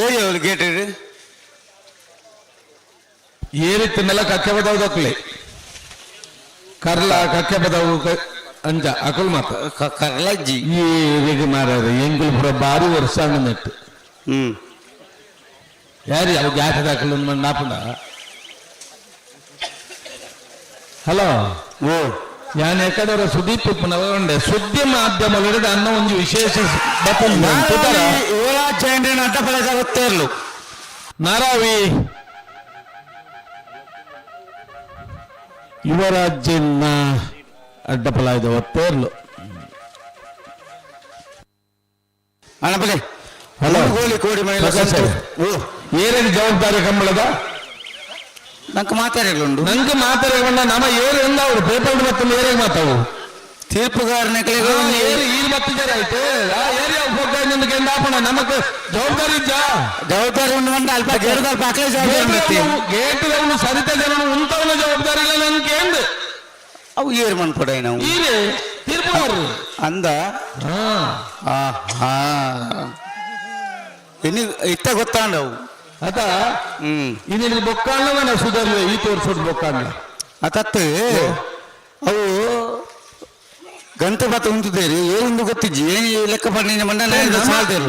S7: ಏರಿಯಾ ಗೇಟ್
S21: ಏರಿತ್ತಿನೆಲ್ಲ ಕಕ್ಕೆ ಬದವು ದೊಕ್ಲೆ ಕರ್ಲ ಕಕ್ಕೆ ಬದವು ಅಂಜ ಅಕುಲ್ ಮಾತ.
S7: ಕರ್ಲಜ್ಜಿ.
S21: ಈ ಮಾರಾರೆ ಎಂಗುಲ್ ಪೂರ ಬಾರಿ ವರ್ಷ ನೆಟ್ಟು ಯಾರು ಅವು ಗ್ಯಾಸ್ ದಾಖಲು ನಾಪುಂಡ ಹಲೋ.
S7: ಓ.
S21: ಯಾನ್ ಎಕಡರ ಸುದೀಪ್ ಉಪ್ಪುನವ ಸುದ್ದಿ ಮಾಧ್ಯಮಗಳು ಅನ್ನ ಒಂದು ವಿಶೇಷ
S7: ಅಡ್ಡ
S21: ನಾರಾವಿ ಯುವರಾಜ್ಯನ ಅಡ್ಡಪಲಾಯ್ದ ಒತ್ತೇರ್ಲು.
S7: ಅಣ್ಣಪಲೆ
S21: ಹಲೋ.
S7: ಗೋಲಿ ಕೋಡಿ
S21: ಏನೇನು ಜವಾಬ್ದಾರಿ ಕಂಬಳದ?
S7: ನಂಗೆ ಮಾತಾಡಲುಂಡು.
S21: ನಂಗೆ ಮಾತಾಡ ನಮ್ಮ ಏರು ಎಂದ ಅವರು ಪೇಪರ್ ಮತ್ತು ಏರಿಗೆ ಮಾತಾವು.
S7: ತೀರ್ಪುಗಾರನ
S21: ಏರು ಈ ಮತ್ತಿದ್ದಾರೆ ಆಯ್ತು. ಆ ಏರಿಯಾ ಉಪಯೋಗ ಎಂದಾಪಣ ನಮಕ್ ಜವಾಬ್ದಾರಿ ಇಜ್ಜಾ?
S7: ಜವಾಬ್ದಾರಿ ಉಂಡು ಮಂಡ ಅಲ್ಪ ಗೇರ್ದ ಅಲ್ಪ ಅಕ್ಲೆ ಜವಾಬ್ದಾರಿ.
S21: ಗೇಟ್ ಸರಿತ ಜನ ಉಂಟವನ ಜವಾಬ್ದಾರಿ ಇಲ್ಲ ನನ್ಗೆ ಎಂದು
S7: ಅವು ಏರು ಮನ್ಪಡ ನಾವು.
S21: ಈರೆ ತೀರ್ಪುಗಾರರು
S7: ಅಂದ. ಹಾ ಇನ್ನು ಇತ್ತ ಗೊತ್ತಾಂಡವು.
S21: ಅತ ಇನ್ನಿಲ್ಲಿ ಬೊಕ್ಕಾಂಡ ಸುಧಾರ್ವೆ ಈ ತೋರ್ಸೋದು ಬೊಕ್ಕಾಂಡ.
S7: ಅತತ್ತು ಅವು ಗಂಟೆ ಬಾತ ಉಂಟುದೇರಿ ಏನೆಂದು ಗೊತ್ತಿಜ್ಜಿ ಏನು ಲೆಕ್ಕ ಪಂಡಿನ ಮಂಡ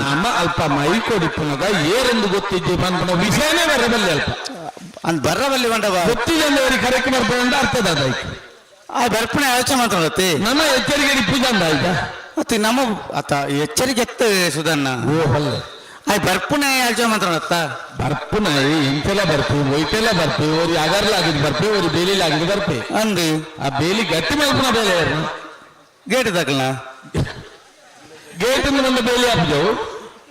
S21: ನಮ್ಮ ಅಲ್ಪ ಮೈ ಕೊಡಿಪುನಗ ಏರೆಂದು ಗೊತ್ತಿಜ್ಜಿ ಪನ್ಪುನ ವಿಷಯನೇ ಬರಬಲ್ಲೆ ಅಲ್ಪ.
S7: ಅಂದ್ ಬರಬಲ್ಲೆ ಮಂಡವ
S21: ಗೊತ್ತಿದೆ ಕರೆಕ್ಟ್ ಬರ್ಪಂಡ ಅರ್ಥದ ಅದಾಯ್ತು.
S7: ಆ ಬರ್ಪಣೆ ಆಲೋಚನೆ ಮಾತಾಡತ್ತೆ
S21: ನಮ್ಮ ಎಚ್ಚರಿಕೆ ಇಪ್ಪುಜಂದ ಆಯ್ತಾ?
S7: ಮತ್ತೆ ನಮ್ಮ ಆತ ಎಚ್ಚರಿಕೆ ಎತ್ತ ಸುಧನ್ನ.
S21: ಓ ಅಲ್ಲ
S7: ಆ ಬರ್ಪುಣೆ ಆಲೋಚನೆ ಮಾತಾಡತ್ತ
S21: ಬರ್ಪುನ ಎಂತೆಲ್ಲ ಬರ್ಪಿ ಒಯ್ತೆಲ್ಲ ಬರ್ಪಿ ಓರಿ ಅಗರ್ಲಾಗಿದ್ ಬರ್ಪಿ ಓರಿ ಬೇಲಿಲಾಗಿದ್ ಬರ್ಪಿ.
S7: ಅಂದು.
S21: ಆ ಬೇಲಿ ಗಟ್ಟಿ ಮಲ್ಪುನ ಬೇಲೆ
S7: ಗೇಟ್ ದಾಖಲ
S21: ಗೇಟ್ ಒಂದು ಬೇಲಿ ಹಾಕಿದೆವು.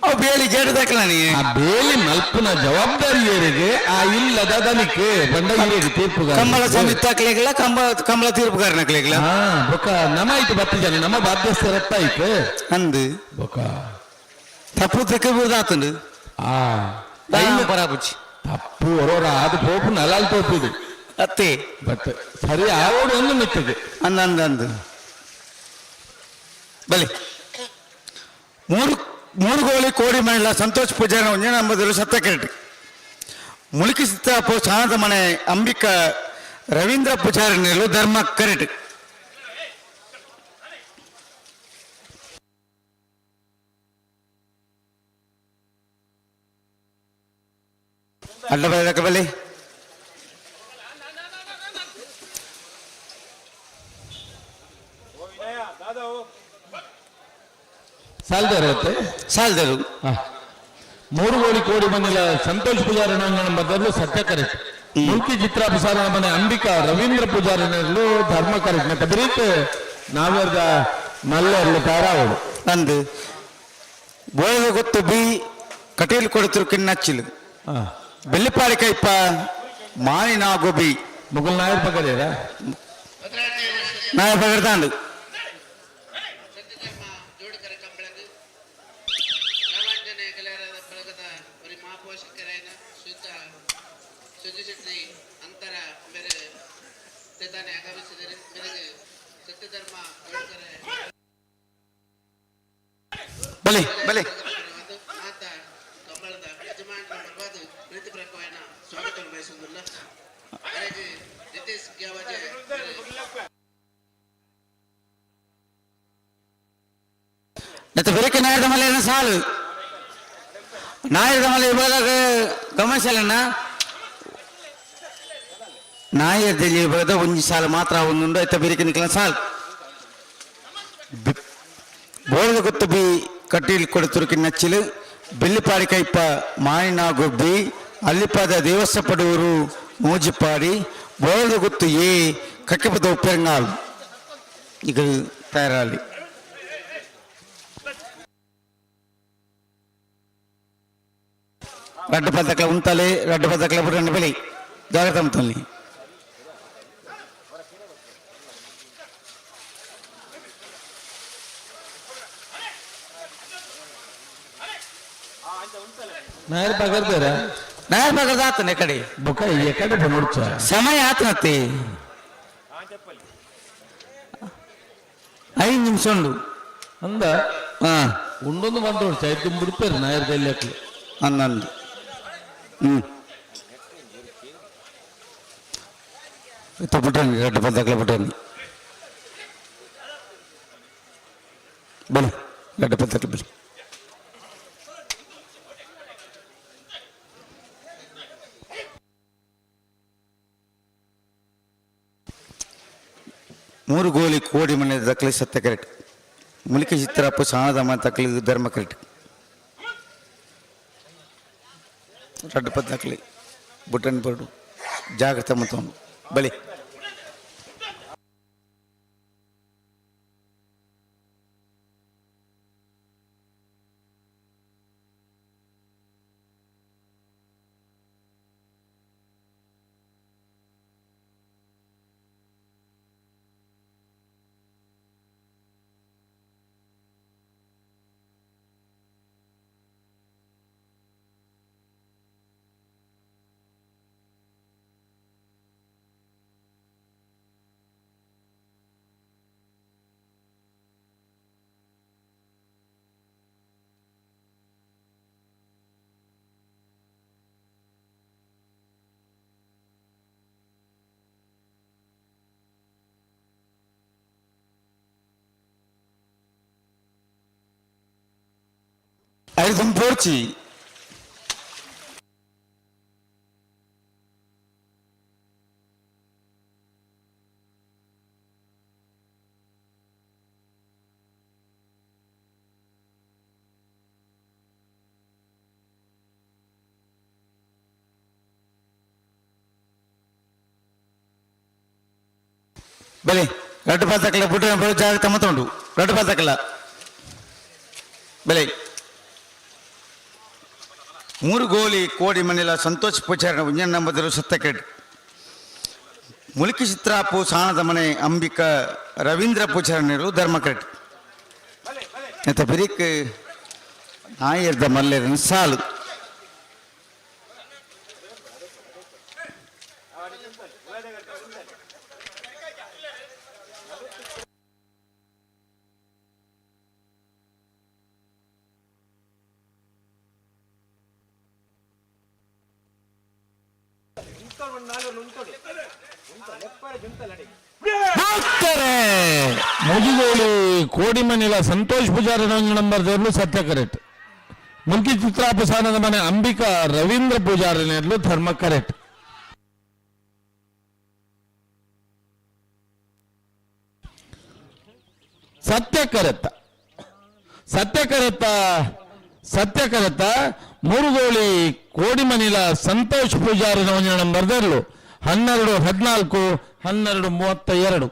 S7: ಅವು ಬೇಲಿ ಗೇಟ್ ದಾಖಲ ನೀ.
S21: ಆ ಬೇಲಿ ಮಲ್ಪುನ ಜವಾಬ್ದಾರಿ ಏರಿಗೆ ಆ ಇಲ್ಲದ ದನಿಕೆ ಬಂಡ ಈರಿಗೆ ತೀರ್ಪುಗಾರ
S7: ಕಂಬಳ ಸಮಿತಿ ಹಾಕ್ಲಿಕ್ಕಿಲ್ಲ ಕಂಬ ಕಂಬಳ ತೀರ್ಪುಗಾರನ ಹಾಕ್ಲಿಕ್ಕಿಲ್ಲ.
S21: ಹಾ ಬೊಕ್ಕ ನಮ್ಮ ಆಯ್ತು ಬತ್ತಿ ಜನ ನಮ್ಮ ಬಾಧ್ಯಸ್ಥರತ್ತ ಐತೆ
S7: ಅಂದು.
S21: ಬೊಕ್ಕ.
S7: ತಪ್ಪು ತಿಕ್ಕಬುದಾತಂಡು
S21: ಆ
S7: ಪರಾಪುಚಿ
S21: ತಪ್ಪು ಹೊರೋರ ಅದು ಪೋಪು ನಲಾಲ್ ತೋಪಿದು
S7: ಅತ್ತೆ.
S21: ಬಟ್ ಸರಿ ಆವೋಡು ಒಂದು ಮಿತ್ತದೆ
S7: ಅಂದ ಅಂದ ಅಂದು. ಬಲಿ. ಮೂರು ಮೂರು ಗೋಲಿ ಕೋಡಿ ಮಹಿಳಾ ಸಂತೋಷ್ ಪೂಜಾರಿ ಒಂಜನ ಮೊದಲು ಸತ್ತಕೆರಟಿ ಮುಳುಕಿ ಸಿತ್ತಾಪು ಸಾನದ ಮನೆ ಅಂಬಿಕಾ ರವೀಂದ್ರ ಪೂಜಾರಿ ನೆಲು ಧರ್ಮ ಕರೆಟ್. ಅಡ್ಡ ಬಲಿ.
S21: ಸಾಲ್ದಾರ
S7: ಸಾಲ್ದರು.
S21: ಮೂರು ಕೋಡಿ ಕೋಡಿ ಬಂದಿಲ್ಲ ಸಂತೋಷ್ ಪೂಜಾರಿ ಬದಲು ಸತ್ಯ ಕರೆಕ್ಟ್. ಮುಲ್ಕಿ ಚಿತ್ರಾಭಿಸಾರಣ ಮನೆ ಅಂಬಿಕಾ ರವೀಂದ್ರ ಪೂಜಾರಿನಲ್ಲೂ ಧರ್ಮ ಕರೆಕ್ಟ್. ಮತ್ತೆ ಬರೀತ್ ನಾವೇರ್ದ ಮಲ್ಲೆರ್ಲು ತಯಾರಾವಡು
S7: ಅಂದು ಬೋಳದ ಗೊತ್ತು ಬಿ ಕಟೀಲ್ ಕೊಡುತ್ತಿರು ಕಿನ್ನಚ್ಚಿಲು ಬೆಳ್ಳಿಪಾಡಿ ಕೈಪ ಮಾನಿನ ಗೋಬಿ.
S21: ಮುಗುಲ್ ನಾಯರ್ ಪಗದೇರ
S7: ನಾಯರ್ ಪಗಡ್ತಾಂಡು. ಬಲಿ ಬಲಿ. ಮತ್ತೆ ಬೆರಕೆ ನಾಯರದ ಮಲೆ ಸಾಲು. ನಾಯರದ ಮಲೆ ಇವಾಗ ಗಮನಿಸಲಣ್ಣ ನಾಯರ್ದಲ್ಲಿ ಇವಾಗ ಒಂಜಿ ಸಾಲು ಮಾತ್ರ ಒಂದುಂಡು ಐತ ಬೆರಕೆ ನಿಕ್ಲ ಸಾಲು. ಬೋಳದ ಗೊತ್ತು ಬಿ ಕಟೀಲ್ ಕೊಡುತ್ತುರುಕಿ ನಚ್ಚಿಲು ಬೆಳ್ಳಿಪಾಡಿ ಕೈಪ ಮಾಯಿನ ಗೊಬ್ಬಿ ಅಲ್ಲಿಪಾದ ದೇವಸ್ಥಪಡೂರು ಮೂಜಿಪಾಡಿ ಬೋಳದ ಗೊತ್ತು ಎ ಕಕ್ಕೆಪದ ಉಪ್ಪೆರಂಗಾಲ್ ಈಗ ತಯಾರಾಲಿ. ರಡ್ಡು ಪದಕ್ಲ ಉಂತಲೆ ರಡ್ಡು ಪದಕ್ಲ ಬುಡಂಡು ಬೆಳಿ ಜಾಗ್ರತೆ ಉಂತಲ್ಲಿ.
S21: ನಾಯರ್ ಪಗರ್ದಾರ
S7: ನಾಯರ್ ಪಗರ್ದ ಆತನ ಕಡೆ
S21: ಬೊಕ್ಕ ಎಕಡೆ ನೋಡ್ಚ
S7: ಸಮಯ ಆತನತ್ತೆ 5 ನಿಮಿಷ ಉಂಡು
S21: ಅಂದ ಉಂಡೊಂದು ಬಂದೋಡ್ಚ ಐದು ಬಿಡ್ತಾರೆ ನಾಯರ್ ಕೈಲಿ
S7: 11 ಪುಟ್ಟಂడి ರಡ್ಡು ಪದಕ್ಲ ಪುಟ್ಟಂడి ಬಲಿ ರಡ್ಡು ಪದಕ್ಲ ಬಲಿ. ಮೂರು ಗೋಲಿ ಕೋಡಿ ಮನೆ ದಕ್ಲಿ ಸತ್ಯ ಕರೆಕ್ಟ್ ಮುಲಿಕೆ ಚಿತ್ರಪ್ಪ ಸಾಣದ ತಕ್ಲಿ ಧರ್ಮ ಕರೆಕ್ಟ್ ರಡ್ಡು ಪದ್ದಕ್ಲಿ ಬುಟ್ಟನ್ ಬರಡು ಜಾಗ್ರತೆ ಮತ್ತು ಬಲಿ. ಐದು ಪೋರ್ಚಿ ಬಲಿ ರಡ್ಡು ಪದಕ್ಲ ಬುಡ್ರ ಬರೋ ಜಾಗ ತಮ್ಮತುಂಡು ರಡ್ಡು ಪದಕ್ಲ ಬೆಲೆ. ಮೂರು ಗೋಲಿ ಕೋಡಿ ಮನೆಲ ಸಂತೋಷ್ ಪೂಜಾರನ ಉಂಜನ್ ನಂಬದರು ಸತ್ತಕೆಡ್ ಮುಲ್ಕಿ ಚಿತ್ರಾಪು ಸಾಣದ ಮನೆ ಅಂಬಿಕಾ ರವೀಂದ್ರ ಪೂಜಾರನರು ಧರ್ಮಕ್ರೆಟ್ ಎತ್ತ ಬಿರಿಕ್ ನಾಯರ್ದ ಮಲ್ಲೆರನ್ ಸಾಲು.
S21: ಮುಜಿಗೋಳಿ ಕೋಡಿಮನಿಲ ಸಂತೋಷ್ ಪೂಜಾರಿ ನಂಬರ್ ದೇರ್ಲು ಸತ್ಯ ಕರೆಕ್ಟ್. ಮುಲ್ಕಿ ಚಿತ್ರಾಪಸಾನದ ಮನೆ ಅಂಬಿಕಾ ರವೀಂದ್ರ ಪೂಜಾರಿ ನೇರ್ಲು ಧರ್ಮ ಕರೆಕ್ಟ್. ಸತ್ಯ ಕರೆತ್ತ ಸತ್ಯ ಕರೆತ್ತ ಸತ್ಯ ಕರೆತ್ತ ಮುರುಗೋಳಿ ಕೋಡಿಮನಿಲ ಸಂತೋಷ್ ಪೂಜಾರಿ ನಂಬರ್ ದೇರ್ಲು 12 14 12 32.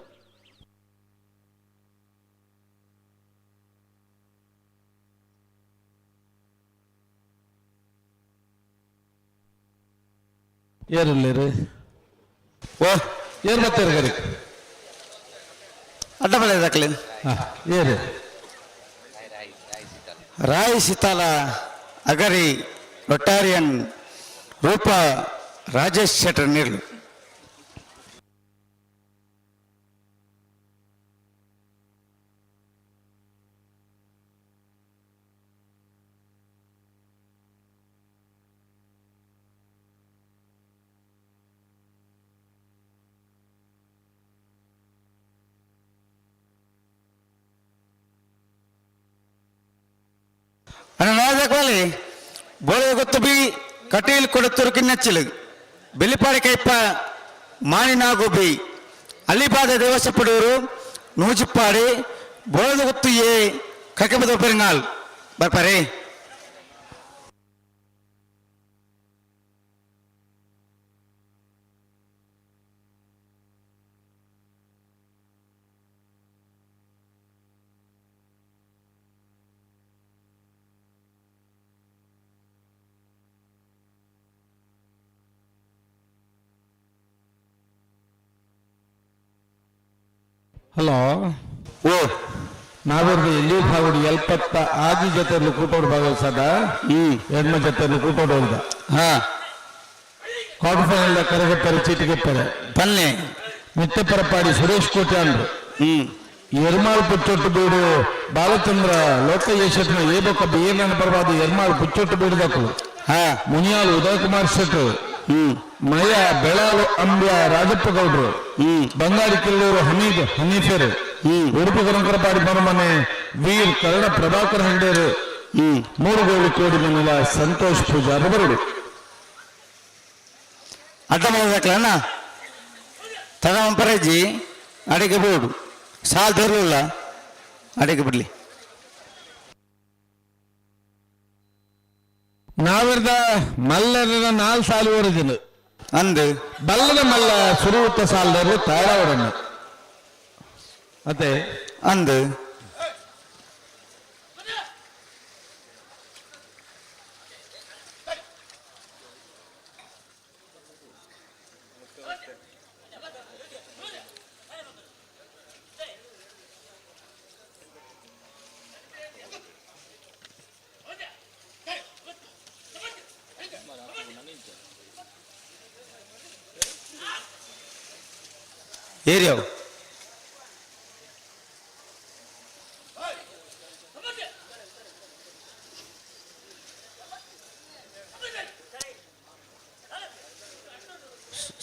S21: ಏರಲ್ಲಿರಿ
S7: ಓ
S21: ಏರ್ ಬರ್ತಾರೆ ಕರಿ
S7: ಅಡ್ಡ ಬಳೆ ದಾಖಲೆ
S21: ಏರು
S7: ರಾಯ್ ಸಿತಾಲ ಅಗರಿ ರೊಟಾರಿಯನ್ ರೂಪ ರಾಜೇಶ್ ಶೆಟ್ಟರ್ ನೀರ್ಲು. ಅಣ್ಣ ಬೋಳೆ ಗೊತ್ತು ಬಿ ಕಟೀಲ್ ಕೊಡತ್ತೂರು ಕಿನ್ನಚ್ಚಿಲು ಬೆಳ್ಳಿಪಾಡಿ ಕೈಪ ಮಾಣಿನಾಗು ಬಿ ಅಲ್ಲಿಪಾದ ದೇವಸಪಡೂರು ನೂಜಿಪ್ಪಾಡಿ ಬೋಳದ ಗೊತ್ತು ಎ ಕಕೆಬದ ಪೆರಂಗಾಲ್ ಬರ್ಪಾರೆ.
S21: ಹಲೋ
S7: ಓ
S21: ನಾವೆರ್ದು ಎಲ್ಲಿ ಭಾಗುಡಿ ಎಲ್ಪತ್ತ ಆಜಿ ಜೊತೆಯಲ್ಲಿ ಕೂಟೋಡು ಭಾಗವಹಿಸದ ಎಣ್ಮ ಜೊತೆಯಲ್ಲಿ ಕೂಟೋಡು ಹೋದ. ಕ್ವಾರ್ಟರ್ ಫೈನಲ್ ಕರಗಪ್ಪರೆ ಚೀಟಿಗೆಪ್ಪರೆ
S7: ಬನ್ನಿ.
S21: ನಿತ್ಯಪರಪಾಡಿ ಸುರೇಶ್ ಕೋಟ್ಯಾನ್ರು ಎರ್ಮಾಳ್ ಪುಚ್ಚೊಟ್ಟು ಬೀಡು ಬಾಲಚಂದ್ರ ಲೋಕಯ್ಯ ಶೆಟ್ನ ಏಬೊಕ್ಕ ಬಿ ಎನ್ ಪರವಾದ ಎರ್ಮಾಳ್ ಪುಚ್ಚೊಟ್ಟು ಬೀಡುದಕ್ಕಲು ಮುನಿಯಾಲ್ ಉದಯಕುಮಾರ್ ಶೆಟ್ರು ಮಯ ಬೆಳಾಲು ಅಂಬ್ಯ ರಾಜಪ್ಪ ಗೌಡ್ರು ಬಂಗಾರಿ ಕಿಲ್ಲೂರು ಹಮೀದ್ ಹನೀಫೆರ್ ಉಡುಪಿ ಕರಂಕರಪಾಡಿ ಮರಮನೆ ವೀರ್ ಕರ್ಣ ಪ್ರಭಾಕರ್ ಹಂಡೇರು ಮೂರು ಗೋಲು ಕೋಡಿ ಮನೆಲ ಸಂತೋಷ್ ಪೂಜಾರಿ ಬರುಡು.
S7: ಅಡ್ಡ ಮಾಡಬೇಕಲ್ಲ ತಡ ಪರಜ್ಜಿ ಅಡಿಗೆ ಬೋಡು ಸಾಲ್ ದೊರಲಿಲ್ಲ ಅಡಿಗೆ ಬಿಡ್ಲಿ.
S21: ನಾವಿರ್ದ ಮಲ್ಲರ ನಾಲ್ ಸಾಲು ಓರಿದಿನ
S7: ಅಂದು
S21: ಬಲ್ಲದ ಮಲ್ಲ ಸುರುವುತ್ತ ಸಾಲದರು ತಯಾರವರನ್ನು ಅದೇ
S7: ಅಂದು ಏರಿಯಾವು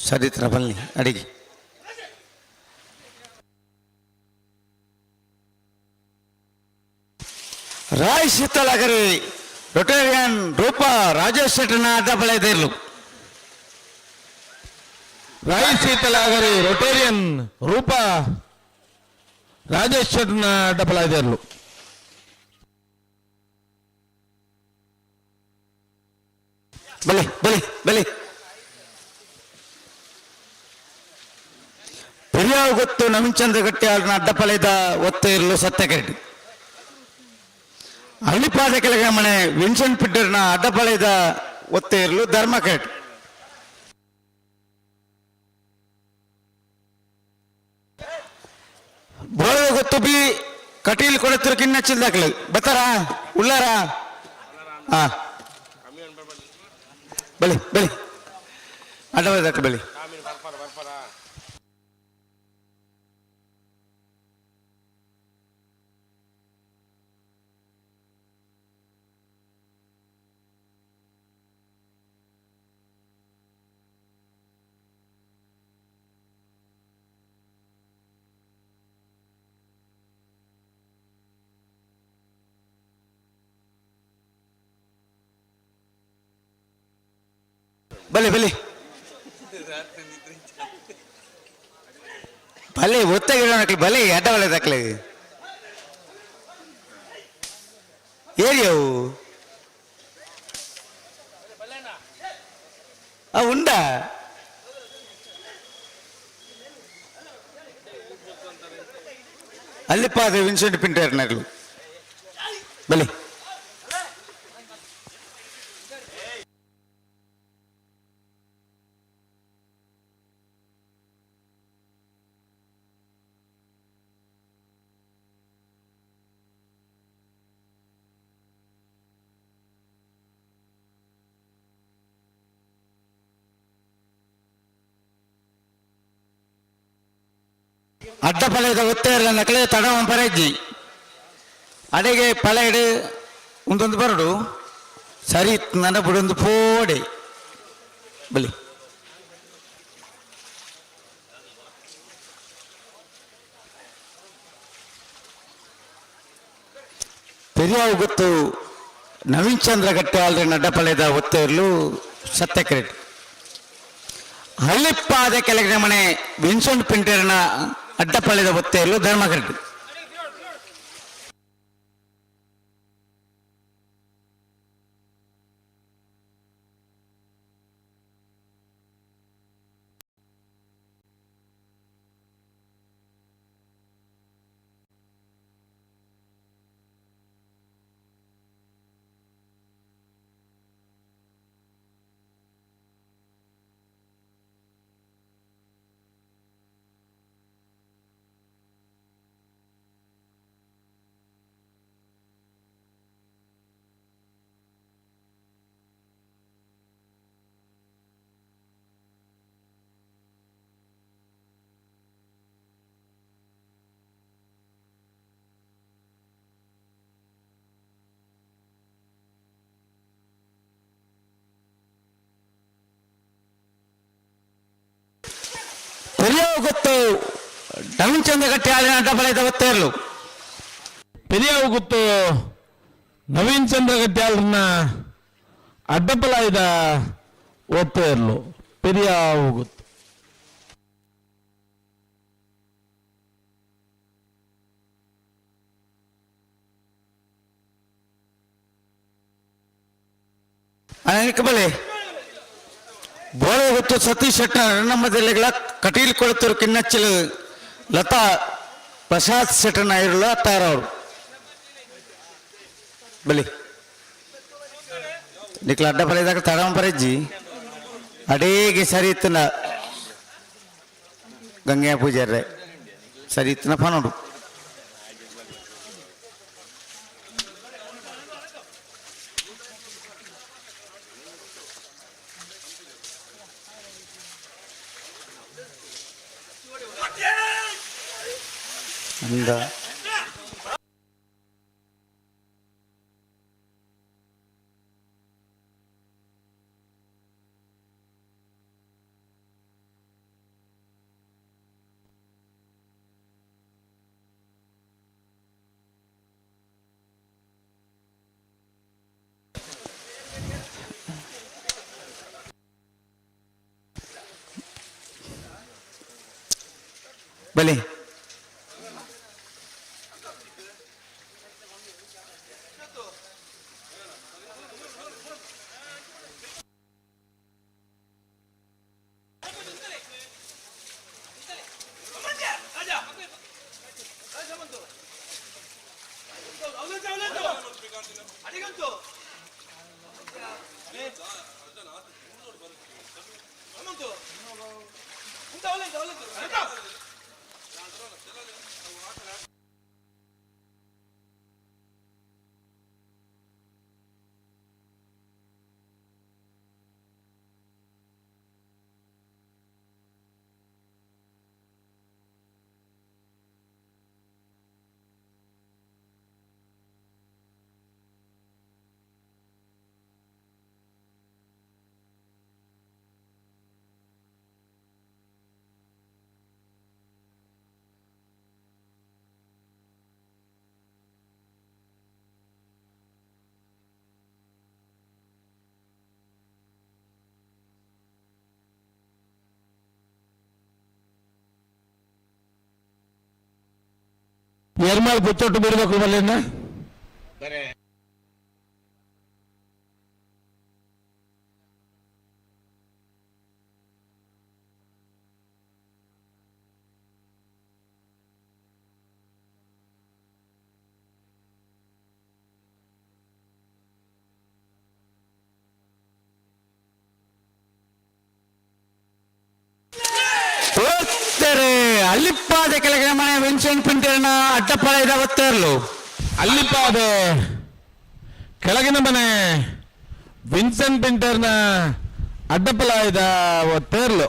S7: ಸರಿತ್ರ ಬನ್ನಿ ಅಡಿಗೆ. ರಾಯ್ ಶೀತಲಗರಿ ರೊಟೇರಿಯನ್ ರೂಪಾ ರಾಜೇಶ್ ಶೆಟ್ಟರ್ನ ಅಡ್ಡ ಬಳೆದಿರ್ಲು.
S21: ರಾಯ್ ಶೀತಲಾಗರಿ ರೊಟೇರಿಯನ್ ರೂಪಾ ರಾಜೇಶ್ ಶೆಟ್ಟರ್ನ ಡಬಲ್ ಇರ್ಲು.
S7: ಬಲಿ ಬಲಿ ಬಲಿ ಪೆರಿಯಾವ್ ಗೊತ್ತು ನವೀನ್ ಚಂದ್ರ ಗಟ್ಟಿ ಅವ್ರನ್ನ ಅಡ್ಡಪಳೆದ ಒತ್ತು ಇರಲು ಸತ್ಯಕರೆಡ್ಡಿ. ಹಳ್ಳಿಪಾದ ಕೆಳಗೆ ಮನೆ ವಿನ್ಸೆಂಟ್ ಪಿಟ್ಟರ್ನ ಅಡ್ಡಪಳೆದ ಒತ್ತೆ ಇರಲು ಧರ್ಮಕರೆಡ್ಡಿ. ಬೋಳದ ಗೊತ್ತು ಬಿ ಕಟೀಲ್ ಕೊಡತ್ತಿರು ಕಿನ್ನ ಚಿಲ್ದಾಕ್ಲಿ ಬತ್ತಾರ ಉಳ್ಳಾರ ಹಾ ಬಲಿ ಬಲಿ ಅಡ್ಡ ಬಲಿ. ಬಲಿ ಬಲಿ ಬಲಿ ಒತ್ತಾಗಿ ಬಲಿ ಅಡ್ಡ ಬಲೆ ತಕ್ಕಲೆ ಏರಿಯವು ಉಂಡ ಅಲ್ಲಿಪ್ಪ ಅದು ವಿನ್ಸೆಂಟ್ ಪಿಂಟರ್ ನಗಲು ಬಲಿ. ಅಡ್ಡ ಪಳೆದ ಒತ್ತೇರ ನಕಲೆ ತಡ ಪರಜ್ಜಿ ಅಡೆಗೆ ಪಳೆಡು ಒಂದೊಂದು ಬರಡು ಸರಿ ನನ್ನ ಬುಡೊಂದು ಪೋಡೆ ಬಲಿ. ಪೆರಿಯಾವು ಗೊತ್ತು ನವೀನ್ ಚಂದ್ರ ಗಟ್ಟೆ ಆಲ್ರೆ ಅಡ್ಡಪಳೆದ ಒತ್ತೇರ್ಲು ಸತ್ಯಕ್ರೆಡ್. ಹಳ್ಳಿಪ್ಪಾದ ಕೆಳಗಿನ ಮನೆ ವಿನ್ಸೆಂಟ್ ಪಿಂಟರ್ನ ಅಡ್ಡಪಳೆದ ಒತ್ತೇರ್ಲು ಧರ್ಮಕರೆಡ್ಡಿ. ಪೆರಿಯವು ಗೊತ್ತು ನವೀನ್ ಗಟ್ಟಿ ಆಳಿನ ಅಡ್ಡಪಲೈದ ಒತ್ತೇರ್ಲು.
S21: ಪೆರಿಯವು ಗೊತ್ತು ನವೀನ್ ಚಂದ್ರ ಗಟ್ಟಿಯಾಳನ್ನ ಅಡ್ಡಪಲಾಯ್ದ ಒತ್ತೇರ್ಲು ಪೆರಿಯಾವು ಗೊತ್ತು.
S7: ಅನೇಕ ಬಲೆ ಬೋಳೆ ಗೊತ್ತು ಸತೀಶ್ ಶೆಟ್ಟರ್ ನಮ್ಮ ಜಿಲ್ಲೆಗಳ ಕಟೀಲ್ ಕೊಳತೂರು ಕಿನ್ನಚ್ಚಲು ಲತಾ ಪ್ರಸಾದ್ ಶೆಟ್ಟರ್ನ ಇರಲು ಅತ್ತಾರವರು ಬಲಿ ನಿಕ್ಲ ಅಡ್ಡ ಬಲಿದಾಗ ತಡಮ ಪರಜ್ಜಿ ಅಡೇಗೆ ಸರಿ ಇತ್ತನ ಗಂಗೆಯ ಪೂಜಾರ್ರೆ ಸರಿ ಇತ್ತನ ಪನೋಡು. ಅಂದ ಬಲಿ
S21: ಎರ್ಮಾಲ್ ಬುಚ್ಚೊಟ್ಟು ಬಿಡಬೇಕು ಬಲ್ಲೇನ.
S7: ಅಲ್ಲಿಪ್ಪಾದೆ ಕೆಳಗಿನ ಮನೆ ವಿನ್ಸೆಂಟ್ ಪಿಂಟರ್ನ ಅಡ್ಡಪ್ಪಳ ಒತ್ತೇರ್ಲು.
S21: ಅಲ್ಲಿಪ್ಪಾದೆ ಕೆಳಗಿನ ಮನೆ ವಿನ್ಸೆಂಟ್ ಪಿಂಟರ್ನ ಅಡ್ಡಪ್ಪಲಾಯ್ದ ಒತ್ತೇರ್ಲು.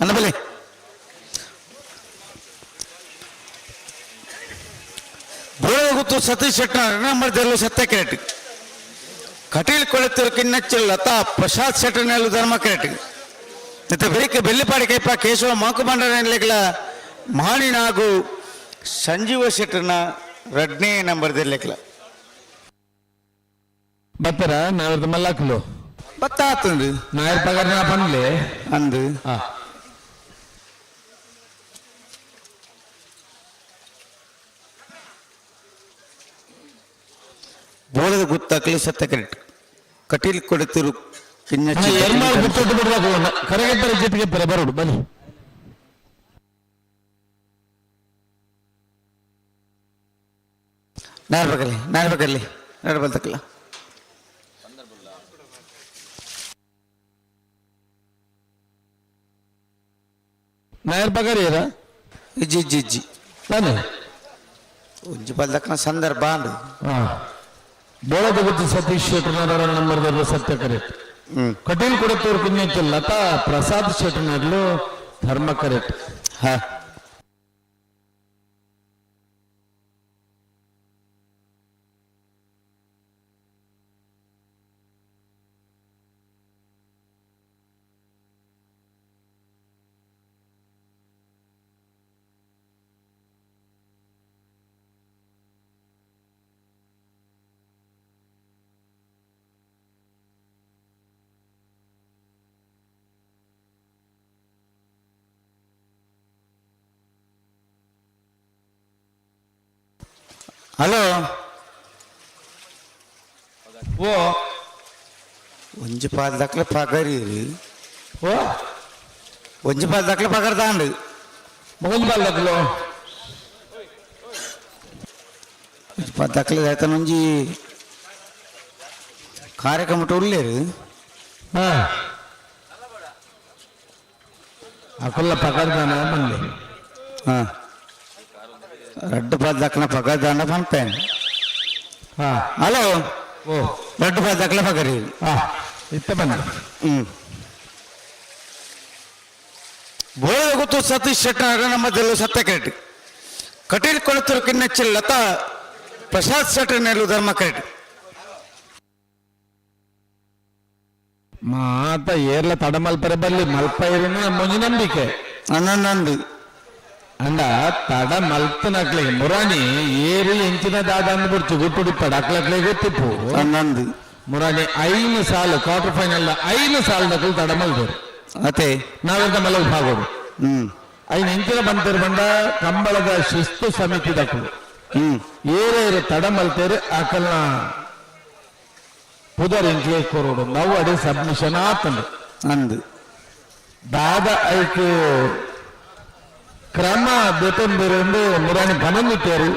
S7: ಅನ್ನಬಲಿ ಬೋಳಗುತ್ತು ಸತೀಶ್ ಶೆಟ್ಟರ್ ನಂಬರ್ ದೆಲ್ಲು ಸತ್ಯ ಕ್ಯಾರೆಟ್ ಕಟೀಲ್ ಕೊಳತಿರು ಕಿನ್ನಚ್ಚಲ್ ಲತಾ ಪ್ರಸಾದ್ ಶೆಟ್ಟರ್ನೆಲ್ಲು ಧರ್ಮ ಕ್ಯಾರೆಟ್ ಮತ್ತೆ ಬೆಳಿಗ್ಗೆ ಬೆಳ್ಳಿಪಾಡಿ ಕೈಪ ಕೇಶವ ಮಾಕುಬಂಡನೆಲೆಗಳ ಮಾಣಿನಾಗು ಸಂಜೀವ ಶೆಟ್ಟರ್ನ ರಡ್ನೇ ನಂಬರ್ ದೆಲ್ಲೆಕ್ಲ.
S21: ಬತ್ತರ ನಾವಿರ್ದ ಮಲ್ಲಾಕ್ಲು
S7: ಬತ್ತ ಆತಂದು
S21: ನಾಯರ್ ಪಗರ್ನ ಪನ್ಲೆ
S7: ಅಂದು ಬೋಳದ ಗುತ್ತಾಕ್ಲಿ ಸತ್ಯ ಕರೆಕ್ಟ್ ಕಟೀಲ್ ಕೊಡುತ್ತಿರು
S21: ಎರ್ಮಾಲ್ ಬುಚ್ಚೊಟ್ಟು ಬಿಡಬೇಕು ಕರಗೆಪ್ಪರೆ ಜಿಟ್ಟಿಗೆಪ್ಪರೆ ಬರೋಡು ಬನ್ನಿ.
S7: ನಾರ್ಬೇಕಲ್ಲಿ ನಾರ್ಬೇಕಲ್ಲಿ ನಡ್ಬಲ್ತಕ್ಕಲ್ಲ.
S21: ನಾಯರ್ ಪಗರಿಯರ
S7: ಇಜ್ಜಿ ಇಜ್ಜಿ ಇಜ್ಜಿ
S21: ಬನ್ನಿ
S7: ಒಂಜಿ ಬಲ್ದಕ್ಕನ ಸಂದರ್ಭ ಅಂದು.
S21: ಬೋಳದ ಗುತ್ತು ಸತೀಶ್ ಶೆಟ್ಟರ್ನವರ ನಂಬರ್ ಸತ್ಯ ಕರೆಕ್ಟ್. ಕಟೀಲ್ ಕೊಡತ್ತೂರು ಕಿನ್ನಚ್ಚಲ್ ಲತಾ ಪ್ರಸಾದ್ ಶೆಟ್ಟರ್ನರ್ಲು ಧರ್ಮ ಕರೆಕ್ಟ್.
S7: ಹಾ ಹಲೋ
S8: ಓ
S7: ಒಂಜಿ ಪಾದ ದಕ್ಲೆ ಪಗರಿ
S8: ಓ
S7: ಒಂಜಿ ಪಾದ ದಕ್ಲೆ ಪಗರ್ ದಾಂಡು.
S8: ಒಂಜಿ ಪಾಲ್ ದಕ್ಲು.
S7: ಒಂಜಿ ಪಾದ ದಕ್ಲೆ ಆಯ್ತಾನ ಒಂಜಿ ಕಾರ್ಯಕ್ರಮ ಉಲ್ಲೇರು.
S8: ಹಾ ಅಕುಲ್ಲ ಪಗರ್ದಾನ ಬನ್ನಿ.
S7: ಹಾ ರಡ್ಡು ಪಾದ ದಕ್ಕನ ಪಗರ್ದಾನ ಪನ್ಪೇನ್.
S8: ಹಾ
S7: ಹಲೋ
S8: ಓ
S7: ರಡ್ಡು ಪಾದ ದಕ್ಲೆ ಪಗರಿ.
S8: ಹಾ ಇತ್ತ ಬನ್ನಿ.
S7: ಬೋಳದ ಗೊತ್ತು ಸತೀಶ್ ಶೆಟ್ಟರ್ ನಮ್ಮದಲ್ಲೂ ಸತ್ಯ ಕ್ರೆಡಿಟ್. ಕಟೀಲ್ ಕೊಳತೂರು ಕಿನ್ನಚ್ಚಿ ಲತಾ ಪ್ರಸಾದ್ ಶೆಟ್ಟರ್ ನೆಲ್ಲು ಧರ್ಮ ಕ್ರೆಡಿಟ್.
S8: ಮಾತ ಏರ್ಲ ತಡ ಮಲ್ಪರೆ ಬಲ್ಲಿ ಮಲ್ಪೈರಿನ ಮುಂಜಿ ನಂಬಿಕೆ.
S7: ನಂದು
S8: ಅಂಡ ತಡ ಮಲ್ತನಕ್ಲಿಗೆ ಮುರಾಣಿ ಏರಿ ಎಂಚಿನ ದಾದ ಅಂದ್ಬಿಡ್ತು ಗುಟ್ಟುಡಿಪ್ಪಡ ಅಕ್ಲಕ್ಲೆ ಗೊತ್ತಿಪ್ಪು.
S7: ನಂದು
S8: ಮುರಾಣಿ 5 ಸಾಲು ಕ್ವಾರ್ಟರ್ ಫೈನಲ್ 5 ಸಾಲು ನಕಲು ತಡ ಮಲ್ದರು.
S7: ಅತೆ
S8: ನಾವೆಂತ ಮಲ್ಲ ಭಾಗೋಡು ಐನು ಎಂಚಿನ ಬಂತೇರು ಬಂಡ ಕಂಬಳದ ಶಿಸ್ತು ಸಮಿತಿ ದಕ್ಕಲು ಏರೇರು ತಡ ಮಲ್ತೇರು ಅಕಲ್ನ ಪುದರ್ ಎಂಕ್ಲೆ ಕೊರೋಡು ನಾವು ಅಡಿ ಸಬ್ಮಿಷನ್ ಆತಂದು.
S7: ಅಂದು
S8: ದಾದ ಐಕ್ ಕ್ರಮ ದೆತೊಂದಿರಂದು ಮುರಾಣಿ ಪನೊಂದಿತ್ತೇರು.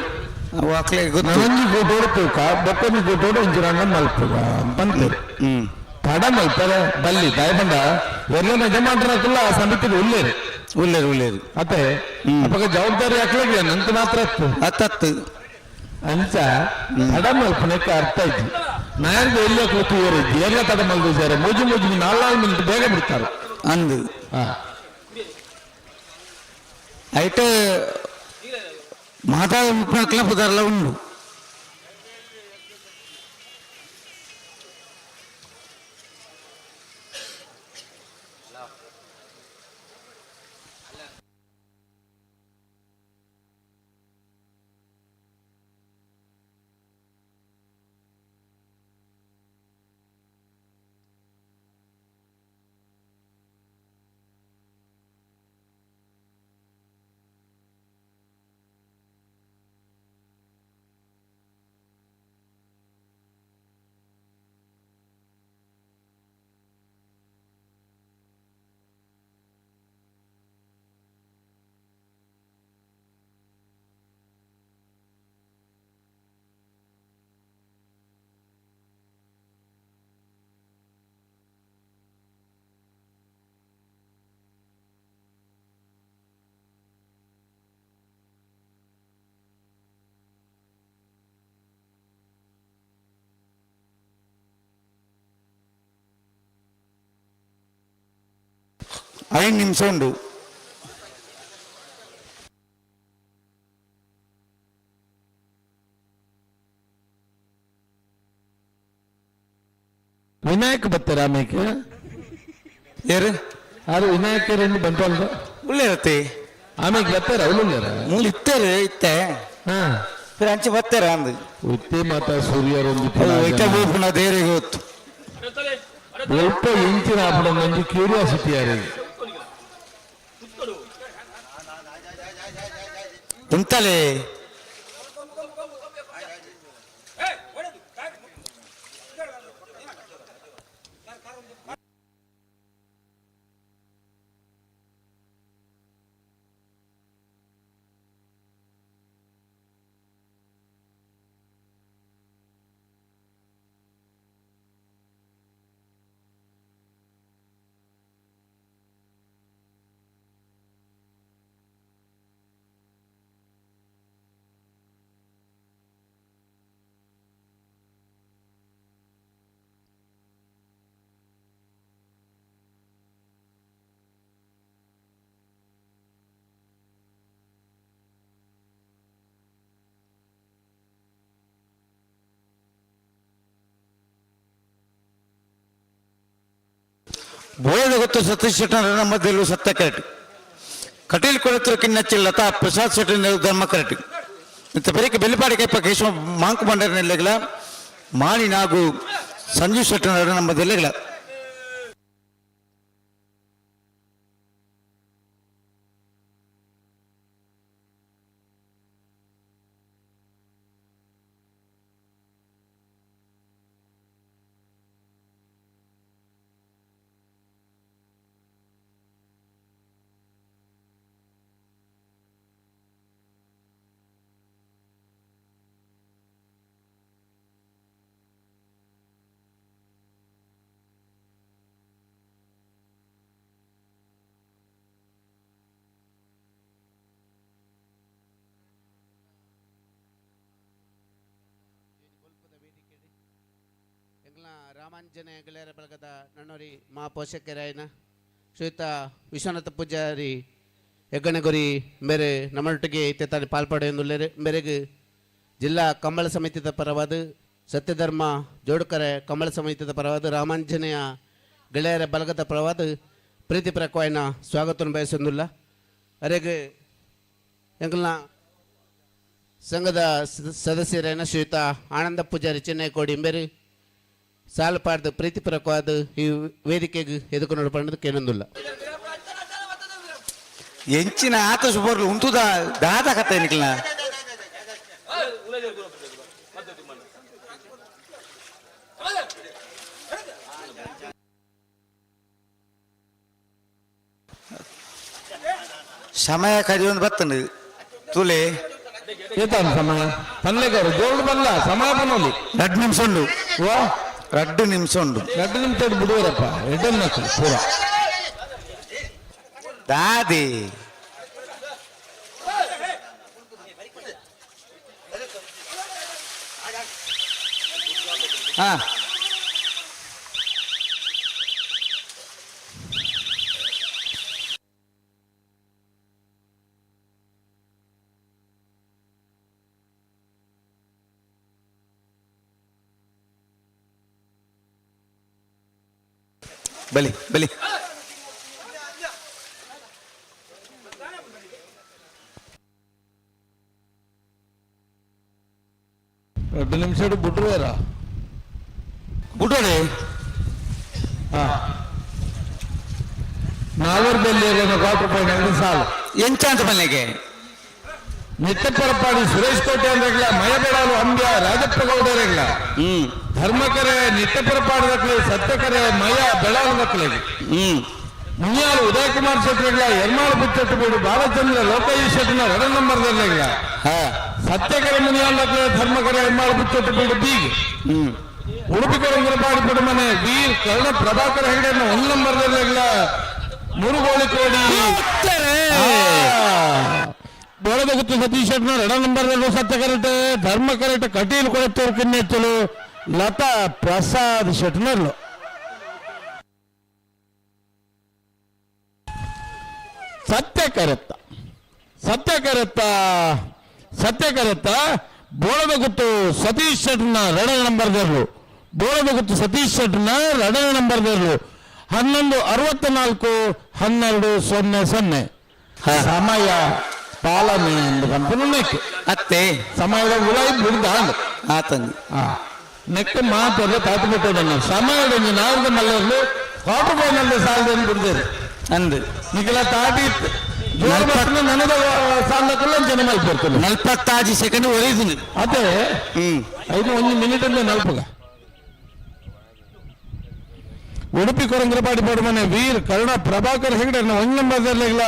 S8: ನನಂಜಿ ಕೂಟೋಡು ತೂಕ ಬೊಕ್ಕೊಂಜಿ ಕೂಟೋಡು ಇಂಚಿರಂಗ ಮಲ್ಪುಗ ಪಂತೇರು. ತಡ ಮಲ್ಪರೆ ಬಲ್ಲಿ ದಯಬಂಡ ಎಲ್ಲ ಯಜಮಾನ್ರಕ್ಕಲ್ಲ ಆ ಸಮಿತಿಗೆ ಉಲ್ಲೇರು.
S7: ಉಲ್ಲೇರು ಉಲ್ಲೇರು.
S8: ಅತ್ತೆ ಅಪ್ಪಗ ಜವಾಬ್ದಾರಿ ಹಾಕ್ಲಿಕ್ಕೆ ನಂತ ಮಾತ್ರ ಅತ್ತು.
S7: ಅತ್ತತ್ತು
S8: ಅಂಚ ತಡ ಮಲ್ಪನಕ್ಕೆ ಅರ್ಥ ಐತಿ. ನಾಯಂದು ಎಲ್ಲೇ ಕೂತು ಇದ್ದು ಎಲ್ಲ ತಡ ಮಲ್ದಿದ್ದಾರೆ ಮೂಜಿ ಮೂಜಿ 4 ಮಿನಿಟ್ ಬೇಗ ಬಿಡ್ತಾರೆ.
S7: ಅಂದು ಐಟ್ ಮಾತಾ ಉಪ್ಪನಕ್ಲ ಪುದರ್ಲ ಉಂಡು. 5 ನಿಮಿಷ ಉಂಡು.
S8: ವಿನಾಯಕ್ ಬತ್ತರ ಆಮೇಕೆ
S7: ಯಾರು
S8: ಯಾರು ವಿನಾಯಕರನ್ನು ಬಂತಲ್ದ
S7: ಉಳ್ಳೇರತ್ತೆ
S8: ಆಮೇಲೆ ಬತ್ತಾರ ಅವಳು
S7: ಮೂಲ ಇತ್ತೇರು ಇತ್ತೆ ಅಂಚೆ ಬತ್ತಾರ ಅಂದು
S8: ಉತ್ತೆ ಮಾತಾ ಸೂರ್ಯರೊಂದು
S7: ಇತ್ತೆ ಬೋಪುನ ದೇರಿಗೆ ಗೊತ್ತು.
S8: ಒಲ್ಪ ಇಂಚಿನ ಆಪಡ ಕ್ಯೂರಿಯಾಸಿಟಿ ಯಾರಿಗೆ
S7: ಉಂತಲೇ ಬೋಳದ ಗೊತ್ತು ಸತೀಶ್ ಶೆಟ್ಟರ್ ಮಧ್ಯಲ್ಲೂ ಸತ್ಯ ಕರೆಕ್ಟ್. ಕಟೀಲ್ ಕೊಳತರು ಕಿನ್ನಚ್ಚಿ ಲತಾ ಪ್ರಸಾದ್ ಶೆಟ್ಟರ್ ಧರ್ಮ ಕರೆಕ್ಟ್. ಇಂತ ಬೆರಿಕೆ ಬೆಲ್ಲಿಪಾಡಿ ಕೈಪ ಕೇಶವ ಮಾಂಕು ಬಂಡರ ನೆಲೆಗಳ ಮಾಣಿ ನಾಗು ಸಂಜೀವ್ ಶೆಟ್ಟರ್ ನಮ್ಮ ನೆಲೆಗಳ.
S5: ರಾಮಾಂಜನೇಯ ಗೆಳೆಯರ ಬಳಗದ ನನ್ನೋರಿ ಮಾ ಪೋಷಕರಾಯನ ಶ್ರೀಯುತ ವಿಶ್ವನಾಥ ಪೂಜಾರಿ ಹೆಗ್ಗಣಗುರಿ ಮೇರೆ ನಮ್ಮೊಟ್ಟಿಗೆ ಇತ್ತೆತ್ತಾನೆ ಪಾಲ್ಪಡೆಯೊಂದುಲ್ಲೇರು ಮೇರೆಗೆ ಜಿಲ್ಲಾ ಕಂಬಳ ಸಮಿತಿದ ಪರವಾದ ಸತ್ಯಧರ್ಮ ಜೋಡುಕರೆ ಕಂಬಳ ಸಮಿತಿದ ಪರವಾದ ರಾಮಾಂಜನೇಯ ಗೆಳೆಯರ ಬಲಗದ ಪರವಾದ ಪ್ರೀತಿ ಪ್ರಕವಾಯನ ಸ್ವಾಗತವನ್ನು ಬಯಸೊಂದುಲ್ಲ. ಅರೆಗೆ ಎಂಕಲ್ನ ಸಂಘದ ಸದಸ್ಯರೇನ ಶ್ರೀಯುತ ಆನಂದ ಪೂಜಾರಿ ಚೆನ್ನೈ ಕೋಡಿ ಮೇರೆ ಸಾಲು ಪಾಡ್ದು ಪ್ರೀತಿಪೂರ್ವಕವಾದ ಈ ವೇದಿಕೆಗೆ ಎದುಕೊಂಡು ಪಂಡದು ಕೇನೊಂದುಲ್ಲ.
S7: ಎಂಚಿನ ಆತ ಸುಬರ್ಲು ಉಂಟುದ ದಾದ ಕತೆ ನಿಕ್ಲ ಸಮಯ ಕಡಿಯೊಂದು ಬತ್ತಂಡು ತುಲೆ
S21: ಏತಾನು ಸಮಯ ಪನ್ಲೆಗರು ಜೋಡು ಬಲ್ಲ ಸಮಯ ಪನ್ನೊಲಿ
S7: 2 ನಿಮಿಷ ಉಂಡು.
S21: ವಾ
S7: 2 ನಿಮಿಷ ಉಂಡು.
S21: 2 ನಿಮಿಷ ಬಿಡುವರಪ್ಪ ಎಡ್ಡನ್ನ ಪೂರ
S7: ದಾದಿ ಹಾ ಬಲಿ ಬಲಿ
S21: 2 ನಿಮಿಷ ಬಿಡ್ರುವಾರ
S7: ಬಿಡೋರೆ
S21: ನಾಲ್ವರು ಬೆಲ್ಲಿ ಕ್ವಾರ್ಟರ್ ಫೈನಲ್ ಸಾಲು
S7: ಎಂಚ ಅಂತ ಬನ್ನಿಗೆ
S21: ನಿತ್ಯಪರಪಾಡಿ ಸುರೇಶ್ ಕೋಟೆ ಅಂದ್ರೆಗ್ಲ ಮಯಬೇಡಾಲು ಅಂಬ್ಯ ರಾಜಪ್ಪ ಗೌಡರೆಗ್ಲ ಧರ್ಮಕರೆ ನಿತ್ಯಪರಪಾಡದಕ್ಲೆ ಸತ್ಯಕರೆ ಮಯ ಬೆಳಾಲದಕ್ಲೆಗೆ ಮುನಿಯಾಲು ಉದಯ ಕುಮಾರ್ ಶೆಟ್ಟರೆಗ್ಲ ಎರ್ಮಾಳು ಬುಚ್ಚಟ್ಟು ಬೀಡು ಬಾಲಚಂದ್ರ ಲೋಕಯ್ಯ ಶೆಟ್ಟನ 2 ನಂಬರ್ದಲ್ಲೆಗ್ಲ ಸತ್ಯಕರೆ ಮುನಿಯಾಲದಕ್ಲೆ ಧರ್ಮಕರೆ ಎರ್ಮಾಳು ಬುಚ್ಚಟ್ಟು ಬೀಡು ಬೀಗ್ ಉಡುಪಿ ಕೊರಂಗರಪಾಡಿ ಪಡುಮನೆ ವೀರ್ ಕರ್ಣ ಪ್ರಭಾಕರ್ ಹೆಗಡೆಯನ್ನು 1 ನಂಬರ್ದಲ್ಲೆಗ್ಲ ಮುರುಗೋಳಿ ಕೋಡಿ ಬೋಳದ ಗುತ್ತು ಸತೀಶ್ ಶೆಟ್ಟನ 2 ನಂಬರ್ದಲ್ಲೂ ಸತ್ಯ ಕರೆಕ್ಟ್ ಧರ್ಮ ಕರೆಕ್ಟ್ ಕಟೀಲ್ ಕೊಳತ್ತೂರು ಕಿನ್ನೆಚ್ಚಲು ಲತಾ ಪ್ರಸಾದ್ ಶೆಟ್ನರ್ಲು. ಸತ್ಯ ಕರೆತ್ತ ಸತ್ಯ ಕರೆತ್ತ ಸತ್ಯ ಕರೆತ್ತ ಬೋಳದ ಗುತ್ತು ಸತೀಶ್ ಶೆಟ್ಟನ 2 ನಂಬರ್ದರ್ಲು ಬೋಳದ ಗುತ್ತು ಸತೀಶ್ ಶೆಟ್ಟನ 2 ನಂಬರ್ದರ್ಲು 11:64 12:00 ಸಮಯ ಪಾಲನೆ ಎಂದು ಕಂಪನಿ
S7: ಅತ್ತೆ
S21: ಸಮಯದ ಉಲಾಯಿ ಬಿಡ್ದ
S7: ಆತಂದು
S21: ನೆಕ್ ಮಾತಾಡ ತಾತು ಬಿಟ್ಟದನ್ನ ಸಮಯದ ನಾಲ್ಕು ಮಲ್ಲರ್ಲು ಕ್ವಾರ್ಟರ್ ಫೈನಲ್ ಸಾಲದಲ್ಲಿ ಬಿಡ್ದೇರು
S7: ಅಂದು
S21: ನಿಖಲ ತಾಟಿ ನನದ ಸಾಲಕ್ಕಲ್ಲ ಜನ ಮಲ್ಪರ್ತದೆ
S7: 45 ಸೆಕೆಂಡ್ ಒಯ್ದು
S21: ಅದೇ 5 1 ಮಿನಿಟ್ ಅಂದ್ರೆ ನಲ್ಪಗ. ಉಡುಪಿ ಕೊರಂಗ್ರಪಾಡಿ ಪಡುಮನೆ ವೀರ್ ಕರುಣ ಪ್ರಭಾಕರ್ ಹೆಗಡೆ 1 ನಂಬರ್ದಲ್ಲಿಲ್ಲ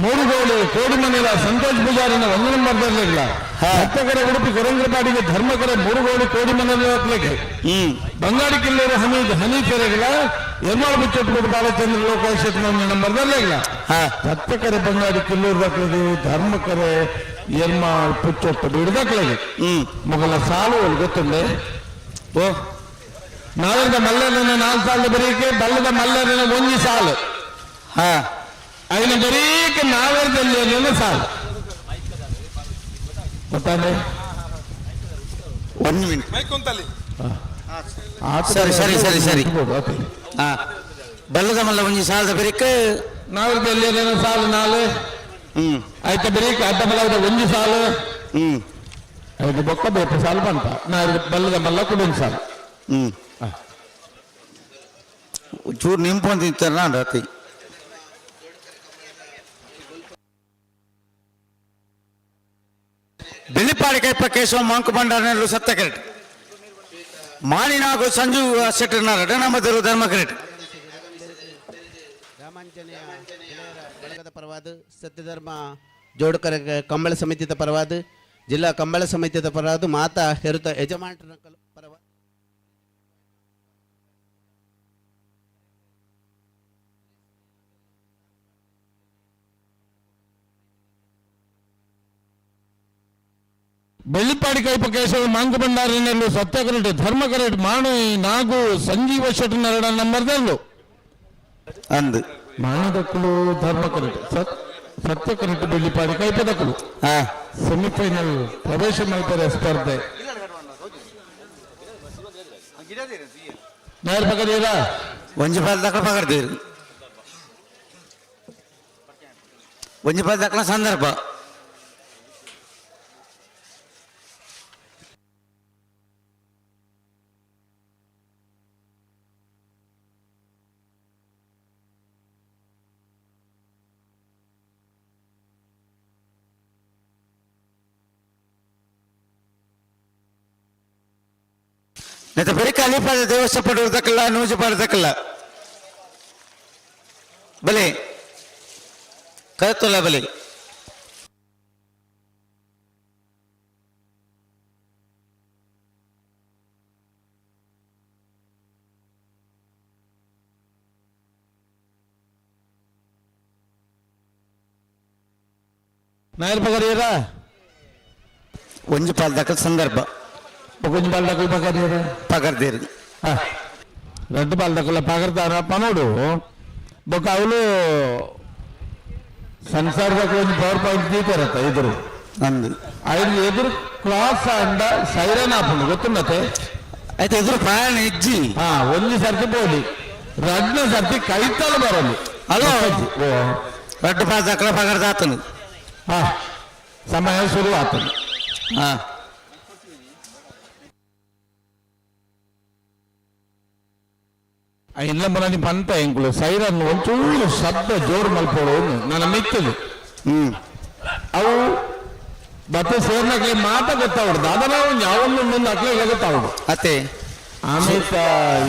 S21: ಮೂರುಗೋಲು ಕೋಡಿಮನೆಯ ಸಂತೋಷ್ ಪೂಜಾರಿನ 1 ನಂಬರ್ದಲ್ಲಿಲ್ಲ ಸತ್ಯಕರೆ ಉಡುಪಿ ಕೊರಂಗ್ರಪಾಡಿಗೆ ಧರ್ಮಕರೆ ಮೂರುಗೋಲು ಕೋಡಿಮನೆ ಬಂಗಾಡಿ ಕಿಲ್ಲೂರು ಹಮೀದ್ ಹನೀಫೆರೆಗಳ ಎರ್ಮಾಳು ಬುಚ್ಚಟ್ಟುಕೋಟು ಬಾಲಚಂದ್ರ ಲೋಕೇಶ್ 1 ನಂಬರ್ದಲ್ಲಿಲ್ಲ ಸತ್ಯಕರೆ ಬಂಗಾಡಿ ಕಿಲ್ಲೂರು ದಾಖಲೆಗೆ ಧರ್ಮಕರೆ ಎರ್ಮಾಳ್ ಪುಚ್ಚೊಟ್ಟು ಬೀಡು ದಾಖಲೆಗೆ ಮೊಗಲ ಸಾಲು ಗೊತ್ತುಂಡೆ. ಓ ನಾವೆಂದ ಮಲ್ಲರನ್ನ 4 ಸಾಲು ಬರೀಕೆ ಬಲ್ಲದ ಮಲ್ಲರನ್ನ 1 ಸಾಲು ಐನ ಬರೀಕೆ ನಾವೆರದಲ್ಲಿ ಸಾಲು ಗೊತ್ತಾದ್ರೆ
S7: 1 ಮಿನಿಟ್. ಸರಿ ಸರಿ ಸರಿ ಸರಿ ಬಲ್ಲದ ಮಲ್ಲ 1 ಸಾಲದ ಬರೀಕೆ
S21: ನಾವೆರದಲ್ಲಿ ಸಾಲು 4 ಆಯ್ತ ಬರೀಕೆ ಅಡ್ಡ ಬಲ್ಲದ 1 ಸಾಲು ಐದು ಬೊಕ್ಕ ಬೇಕು ಸಾಲು ಬಂತ ನಾ ಬಲ್ಲದ ಮಲ್ಲ ಕೂಡ 1 ಸಾಲು
S7: ಚೂರು ನಿಂಪು ತಿಂತಾರ ರಾತ್ರಿ ಬೆಳ್ಳಿಪಾಡಿ ಕೈಪ ಕೇಶವ ಮಂಕು ಭಂಡಾರನಲ್ಲೂ ಸತ್ಯ ಕರೆಕ್ಟ್ ಮಾಣಿನಾಗು ಸಂಜು ಶೆಟ್ಟರ್ನ 2 ನಂಬರ್ ಧರ್ಮ ಕರೆಕ್ಟ್.
S5: ರಾಮಾಂಜನೇಯ ಬಳಗದ ಪರವಾದ ಸತ್ಯಧರ್ಮ ಜೋಡುಕರ ಕಂಬಳ ಸಮಿತಿದ ಪರವಾದ ಜಿಲ್ಲಾ ಕಂಬಳ ಸಮಿತಿದ ಪರವಾದ ಮಾತಾ ಹೆರುತ ಯಜಮಾನರ ಪರವಾದ
S21: ಬೆಳ್ಳಿಪಾಡಿ ಕೈಪ ಕೇಶವ ಮಾಂಕು ಭಂಡಾರಿನಲ್ಲೂ ಸತ್ಯಕರೆಟ್ ಧರ್ಮಕರೆಟ್ ಮಾಣು ನಾಗು ಸಂಜೀವ ಶೆಟ್ಟನರಡ ನಂಬರ್ದಲ್ಲು
S7: ಅಂದು
S21: ಮಾಣದಕ್ಕಲು ಧರ್ಮಕರೆಟ್ ಸತ್ಯಕರೆಟ್ ಬೆಳ್ಳಿಪಾಡಿ ಕೈಪದಕ್ಕಲು ಸೆಮಿಫೈನಲ್ ಪ್ರವೇಶ ಮಲ್ಪರೆ ಸ್ಪರ್ಧೆ ನೇರ ಪಕ್ಕದೀರಾ
S7: ಒಂಜಿ ಪಾಲ್ ದಕ್ಕಲ ಪಗಡ್ದೀರು ಒಂಜಿ ಪಾಲ್ ದಕ್ಕಲ ಸಂದರ್ಭ. ನೆತ್ತ ಬೆರಿಕ ಅಲಿಪಾದ ದೇವಸ್ಥಾನ ಪಡುವುದಕ್ಕಲ್ಲ ನೂಜು ಪಾಡದಕ್ಕಲ್ಲ ಬಲೆ ಕರೆತೊಲ್ಲ ಬಲೆ.
S21: ನಾಯರ್ ಪಗರಿಯರ
S7: ಒಂಜಿ ಪಾಲ್ ದಕ್ಕಲ ಸಂದರ್ಭ.
S21: ಒಂಜಿ ಬಾಲ್ ದಕ್ಕಲ ಪಗರಿಯರ
S7: ಪಗರ್ದೇರು.
S21: ರಡ್ಡು ಬಾಲ್ ದಕ್ಕಲ ಪಗರ್ದಾರ ಪನೋಡು ಬೊಕ್ಕ ಅವಳು ಸಂಸಾರದಾಗ ಒಂಜಿ ಪವರ್ ಪಾಯಿಂಟ್ ದೀತಾರತ್ತ ಎದುರು.
S7: ಅಂದು
S21: ಐದು ಎದುರು ಕ್ರಾಸ್ ಅಂಡ ಸೈರನ್ ಆಪುಂಡು ಗೊತ್ತುಂಡತೆ.
S7: ಆಯ್ತು ಎದುರು ಪ್ರಯಾಣ ಇಜ್ಜಿ.
S21: ಹಾ ಒಂಜಿ ಸರ್ತಿ ಪೋಲಿ ರಡ್ನ ಸರ್ತಿ ಕೈತಲ ಬರಲಿ.
S7: ಹಲೋ.
S21: ಓ
S7: ರಡ್ಡು ಪಾಲ್ ದಕ್ಕಲ ಪಗರ್ದಾತನು.
S21: ಹಾ ಸಮಯ ಶುರು ಆತನು.
S7: ಹಾ
S21: ಇಲ್ಲ ಮನೆ ಪಂತ ಎಂಕುಲು ಸೈರನ್ ಒಂಚೂರು ಶಬ್ದ ಜೋರು ಮಲ್ಪೋಡು ನನ್ನ ಮಿತ್ತದು. ಅವು ಬತ್ತೆ ಸೇರ್ನಕ್ಕೆ ಮಾತ ಗೊತ್ತಾವಡ್ದು ಅದನ್ನ ಯಾವೊಂದು ಮುಂದೆ ಅಕ್ಲೆ ಗೊತ್ತಾವಡು.
S7: ಅತ್ತೆ
S21: ಆಮೇತ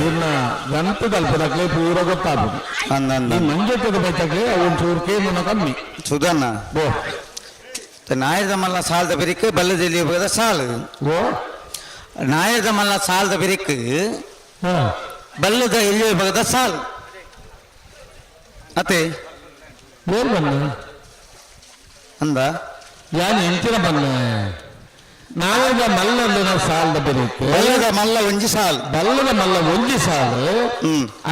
S21: ಇವ್ರನ್ನ ಗಂತದಲ್ಪದಕ್ಲೆ ಪೂರ ಗೊತ್ತಾಗ್ಬೋದು.
S7: ಅಂದ
S21: ಈ ಮಂಜಟ್ಟದ ಬೈತಕ್ಲೆ ಅವು ಒಂಚೂರು ಕೇಮನ ಕಮ್ಮಿ.
S7: ಸುಧನ್ನ
S21: ಓ
S7: ನಾಯದ ಮಲ್ಲ ಸಾಲದ ಬಿರಿಕ್ ಬಲ್ಲದಲ್ಲಿ ಬಗದ ಸಾಲು.
S21: ಓ
S7: ನಾಯದ ಮಲ್ಲ ಸಾಲದ ಬಿರಿಕ್ ಬಲ್ಲದ ಎಲ್ಲಿ ಬಗದ ಸಾಲು. ಅತ್ತೆ
S21: ಬೋರ್ ಬನ್ನಿ
S7: ಅಂದ
S21: ಯಾನ್ ಎಂಚಿನ ಬನ್ನೆ ನಾವೀಗ ಮಲ್ಲದ ಸಾಲದ ಬಿರಿಕ್
S7: ಬಲ್ಲದ ಮಲ್ಲ ಒಂಜಿ ಸಾಲು.
S21: ಬಲ್ಲದ ಮಲ್ಲ ಒಂಜಿ ಸಾಲು.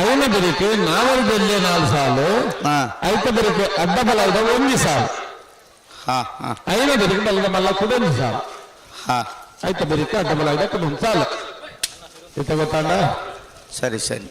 S21: ಐನ ಬಿರಿಕ್ ನಾವಲ್ದಲ್ಲೇ ನಾಲ್ ಸಾಲು. ಐತ ಬಿರಿಕ್ ಅಡ್ಡ ಬಲದ ಒಂಜಿ ಸಾಲು.
S7: ಹಾ ಹಾ
S21: ಐನ ಬಿರಿಕ್ ಬಲ್ಲದ ಮಲ್ಲ ಕೂಡ ಒಂಜಿ ಸಾಲು.
S7: ಹಾ
S21: ಐತ ಬಿರಿಕ್ ಅಡ್ಡ ಬಲ ಕೂಡ ಒಂದು ಸಾಲು. ಇತ್ತ ಗೊತ್ತಾಂಡ?
S7: ಸರಿ ಸರಿ.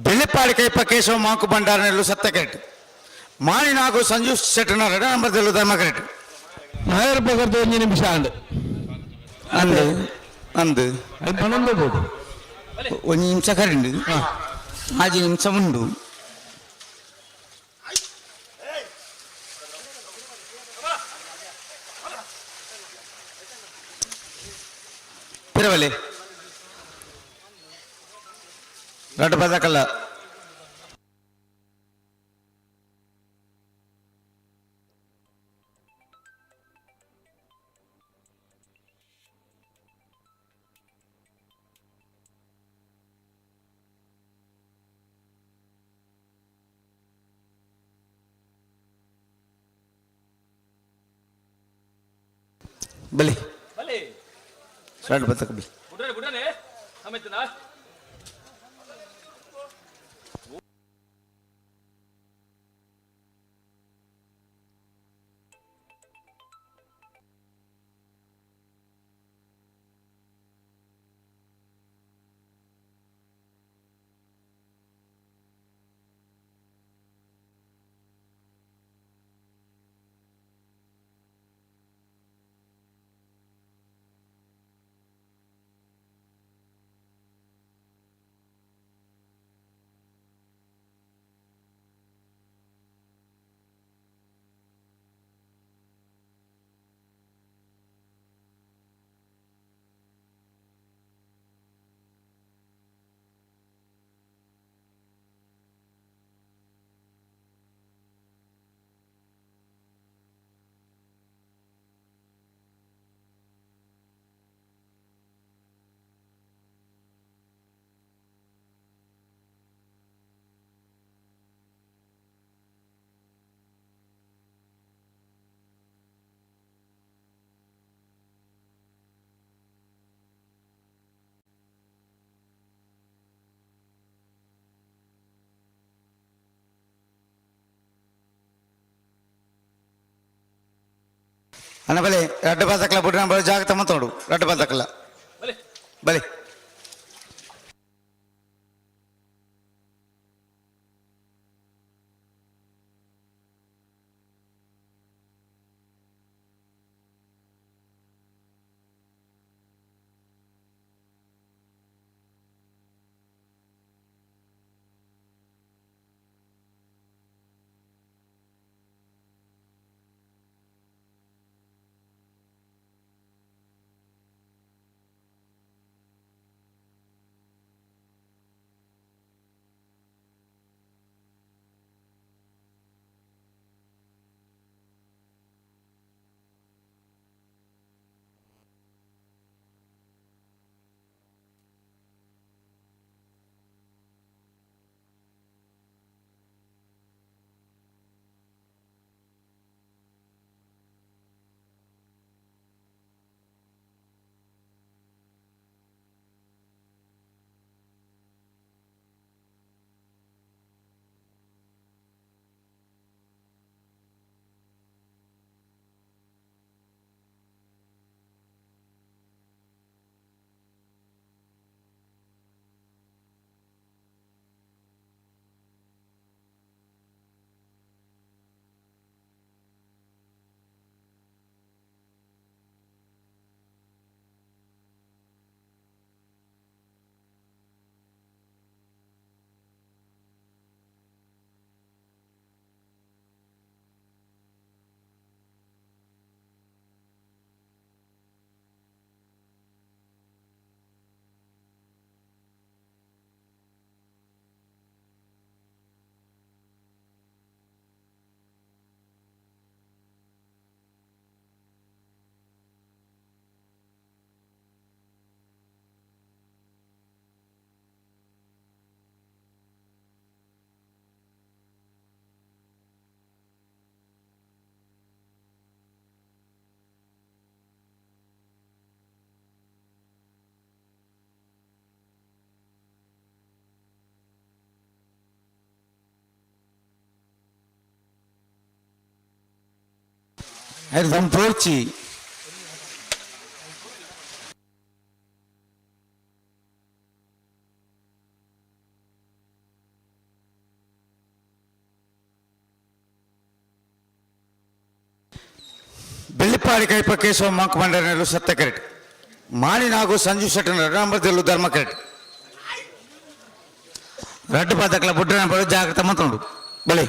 S7: Bellipadi ಕೈಪ Keshava Monk ಭಂಡಾರನೆಲ್ಲು ಸತ್ತಕೆಟ್ ಮಾಣಿನಾಗು Sanju ಶೆಟ್ಟನ red ನಂಬರ್ದಲ್ಲೂ ಧರ್ಮಕರೆಟ್.
S21: ನಾಯರ್ ಪಗರ್ದು ಒಂಜಿ ನಿಮಿಷ ಅಂಡ್
S7: ಅಂದು ಅಂದು
S21: ಅದು ಪನೊಂದು ಬೋದು.
S7: ಒಂಜಿ ನಿಮಿಷ ಕರಿಂಡು ಆಜಿ ನಿಮಿಷ ಉಂಡು. ಪಿರವಲೆ ರಡ್ಡು ಪದಕಲ್ಲ. ಬಲಿ ರಡ್ಡು ಪದಕ ಬಲಿ. ಅಣ್ಣ ಬಲೆ ರಡ್ಡ ಬಾತಕ್ಲ ಬುಡ್ನ ಬರೋ ಜಾಗತ ಮಾತಾಡು ರಡ್ಡ ಬಾತಕ್ಲ ಬಲೆ. ದಮ್ ಪೋರ್ಚಿ. ಬೆಳ್ಳಿಪಾಡಿ ಕೈಪ ಕೇಶವ ಮಂಕ್ ಮಂಡನೆಲ್ಲು ಸತ್ಯ ಕರೆಟ್ ಮಾಣಿನಾಗು ಸಂಜು ಶೆಟ್ಟನ ರಡಾಂಬರದಲ್ಲೂ ಧರ್ಮ ಕರೆಟ್ ರಡ್ಡು ಪದಕ್ಲ ಬುಡ್ಡನ ಬರೋ ಜಾಗ್ರತೆ ಮಾತನಾಡು ಬಲೆ.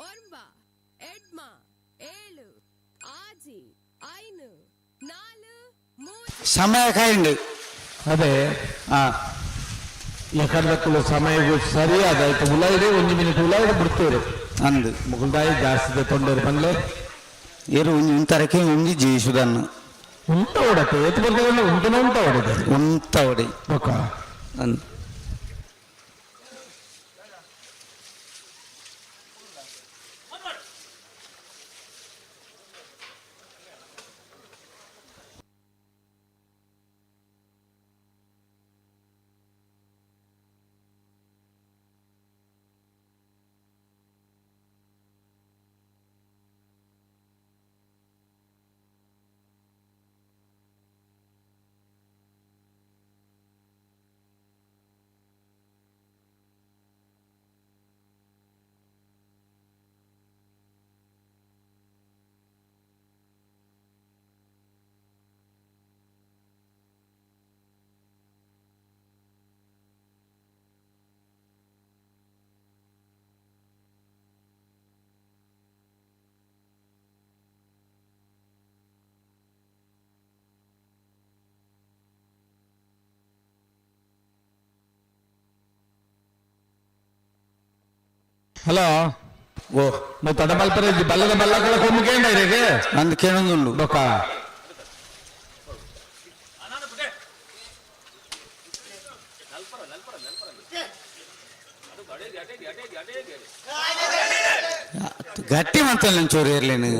S18: 9 8 7 6 5 4 3
S7: ಸಮಯ ಕಾಯಿಂಡು
S21: ಅದೇ ಎಕರ್ದಕ್ಕೂ ಸಮಯ ಸರಿಯಾದ ಆಯ್ತು. ಉಲಾಯಿದೆ ಒಂದು ಮಿನಿಟ್ ಉಲಾಯಿದೆ ಬಿಡ್ತೀರಿ
S7: ಅಂದು
S21: ಮುಗುಲ್ದಾಯಿ ಜಾಸ್ತಿ ತೊಂದರೆ ಬಂದ್ಲೆ
S7: ಏರು ಒಂಜಿ ಉಂತರಕ್ಕೆ ಒಂಜಿ ಜೀವಿಸುದನ್ನು
S21: ಉಂಟ ಓಡತ್ತೆ ಏತು ಬರ್ತದೆ ಉಂಟನ ಉಂಟ ಓಡಿದೆ
S7: ಉಂತ ಓಡಿ
S21: ಓಕ
S7: ಅಂದು.
S21: ಹಲೋ
S7: ಓ
S21: ನಾವು ತಡಮಲ್ಪರ ಬಲ್ಲದ ಬಲ್ಲಗಳ ಕೊಮ್ಮುಕೇಂಡ ಇರೇಗೆ
S7: ನಂದು ಕೇಳೊಂದುಂಡು
S21: ಬೊಕ್ಕ
S7: ಗಟ್ಟಿ ಮಂತಲ್ಲ ಒಂಚೂರು ಇರ್ಲೇನು.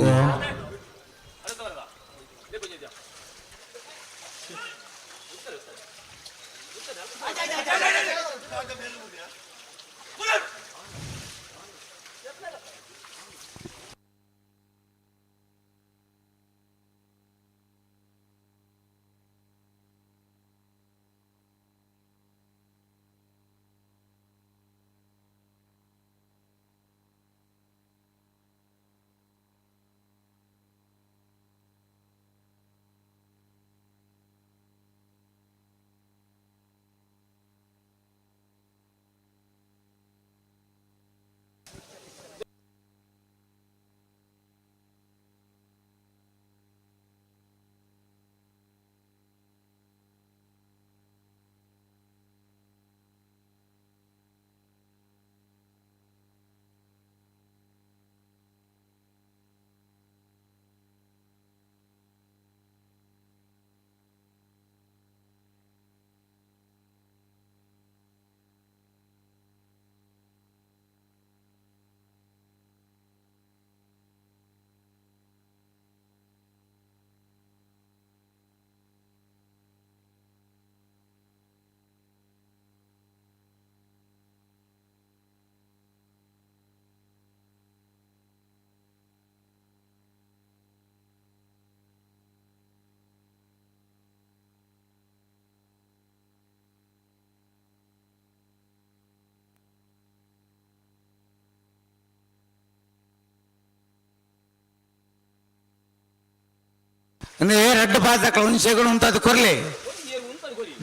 S7: ಅಂದ್ರೆ ರಡ್ಡು ಪಾದಕಳ ಒಂದು ಸೆಗಣು ಉಂಟು ಕೊರ್ಲೆ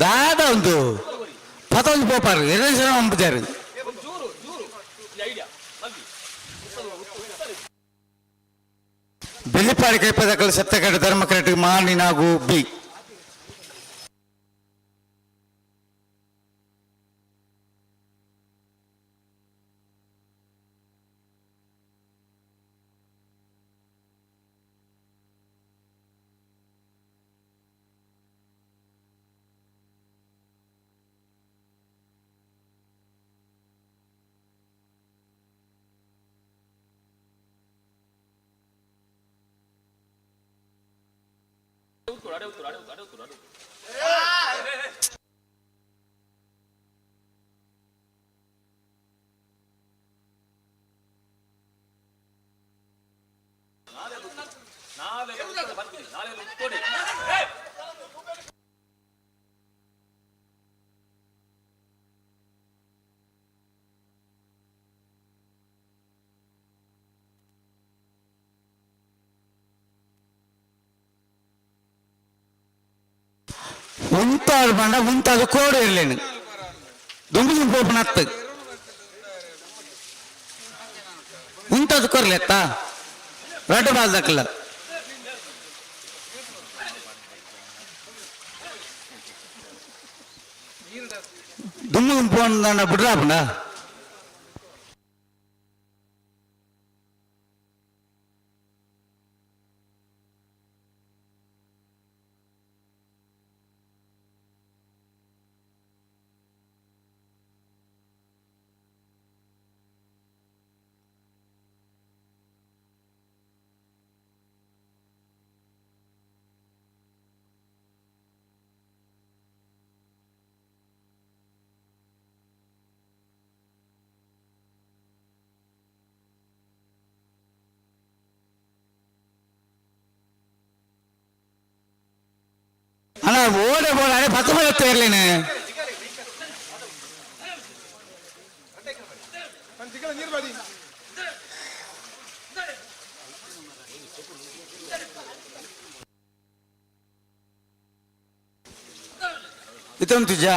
S7: ದಾದ ಒಂದು ಪತೊಂದು ಪೋಪಾರು ಎರಡು ಜನ ಒಂಬುದಾರು. ಬೆಳ್ಳಿಪಾಡಿ ಕೈಪದಕಳ ಸತ್ತಕಡೆ ಧರ್ಮಕರಟಿ ಮಾನಿನಾಗು ಬಿ. ಉಂತಾಡು ಬಂಡ ಉಂತಾದು ಕೋಡು ಇರಲೇನು ದುಂಬು ದುಂಬು ಪೋಪನ ಹತ್ತು ಉಂತಾದು ಕೊರ್ಲೆತ್ತ ರಡ್ಡು ಬಾಲ್ದಕ್ಕಲ್ಲ. ದುಂಬು ದುಂಬು ಅಂದ ಬಿಡ್ರಾಪಂಡ. ಅಣ್ಣ ಓಡೆ ಬೋಡ ಪಕ್ಕ ಬರುತ್ತೆ ಇರ್ಲೇನೆ. ಇದೊಂದು ಜಾ.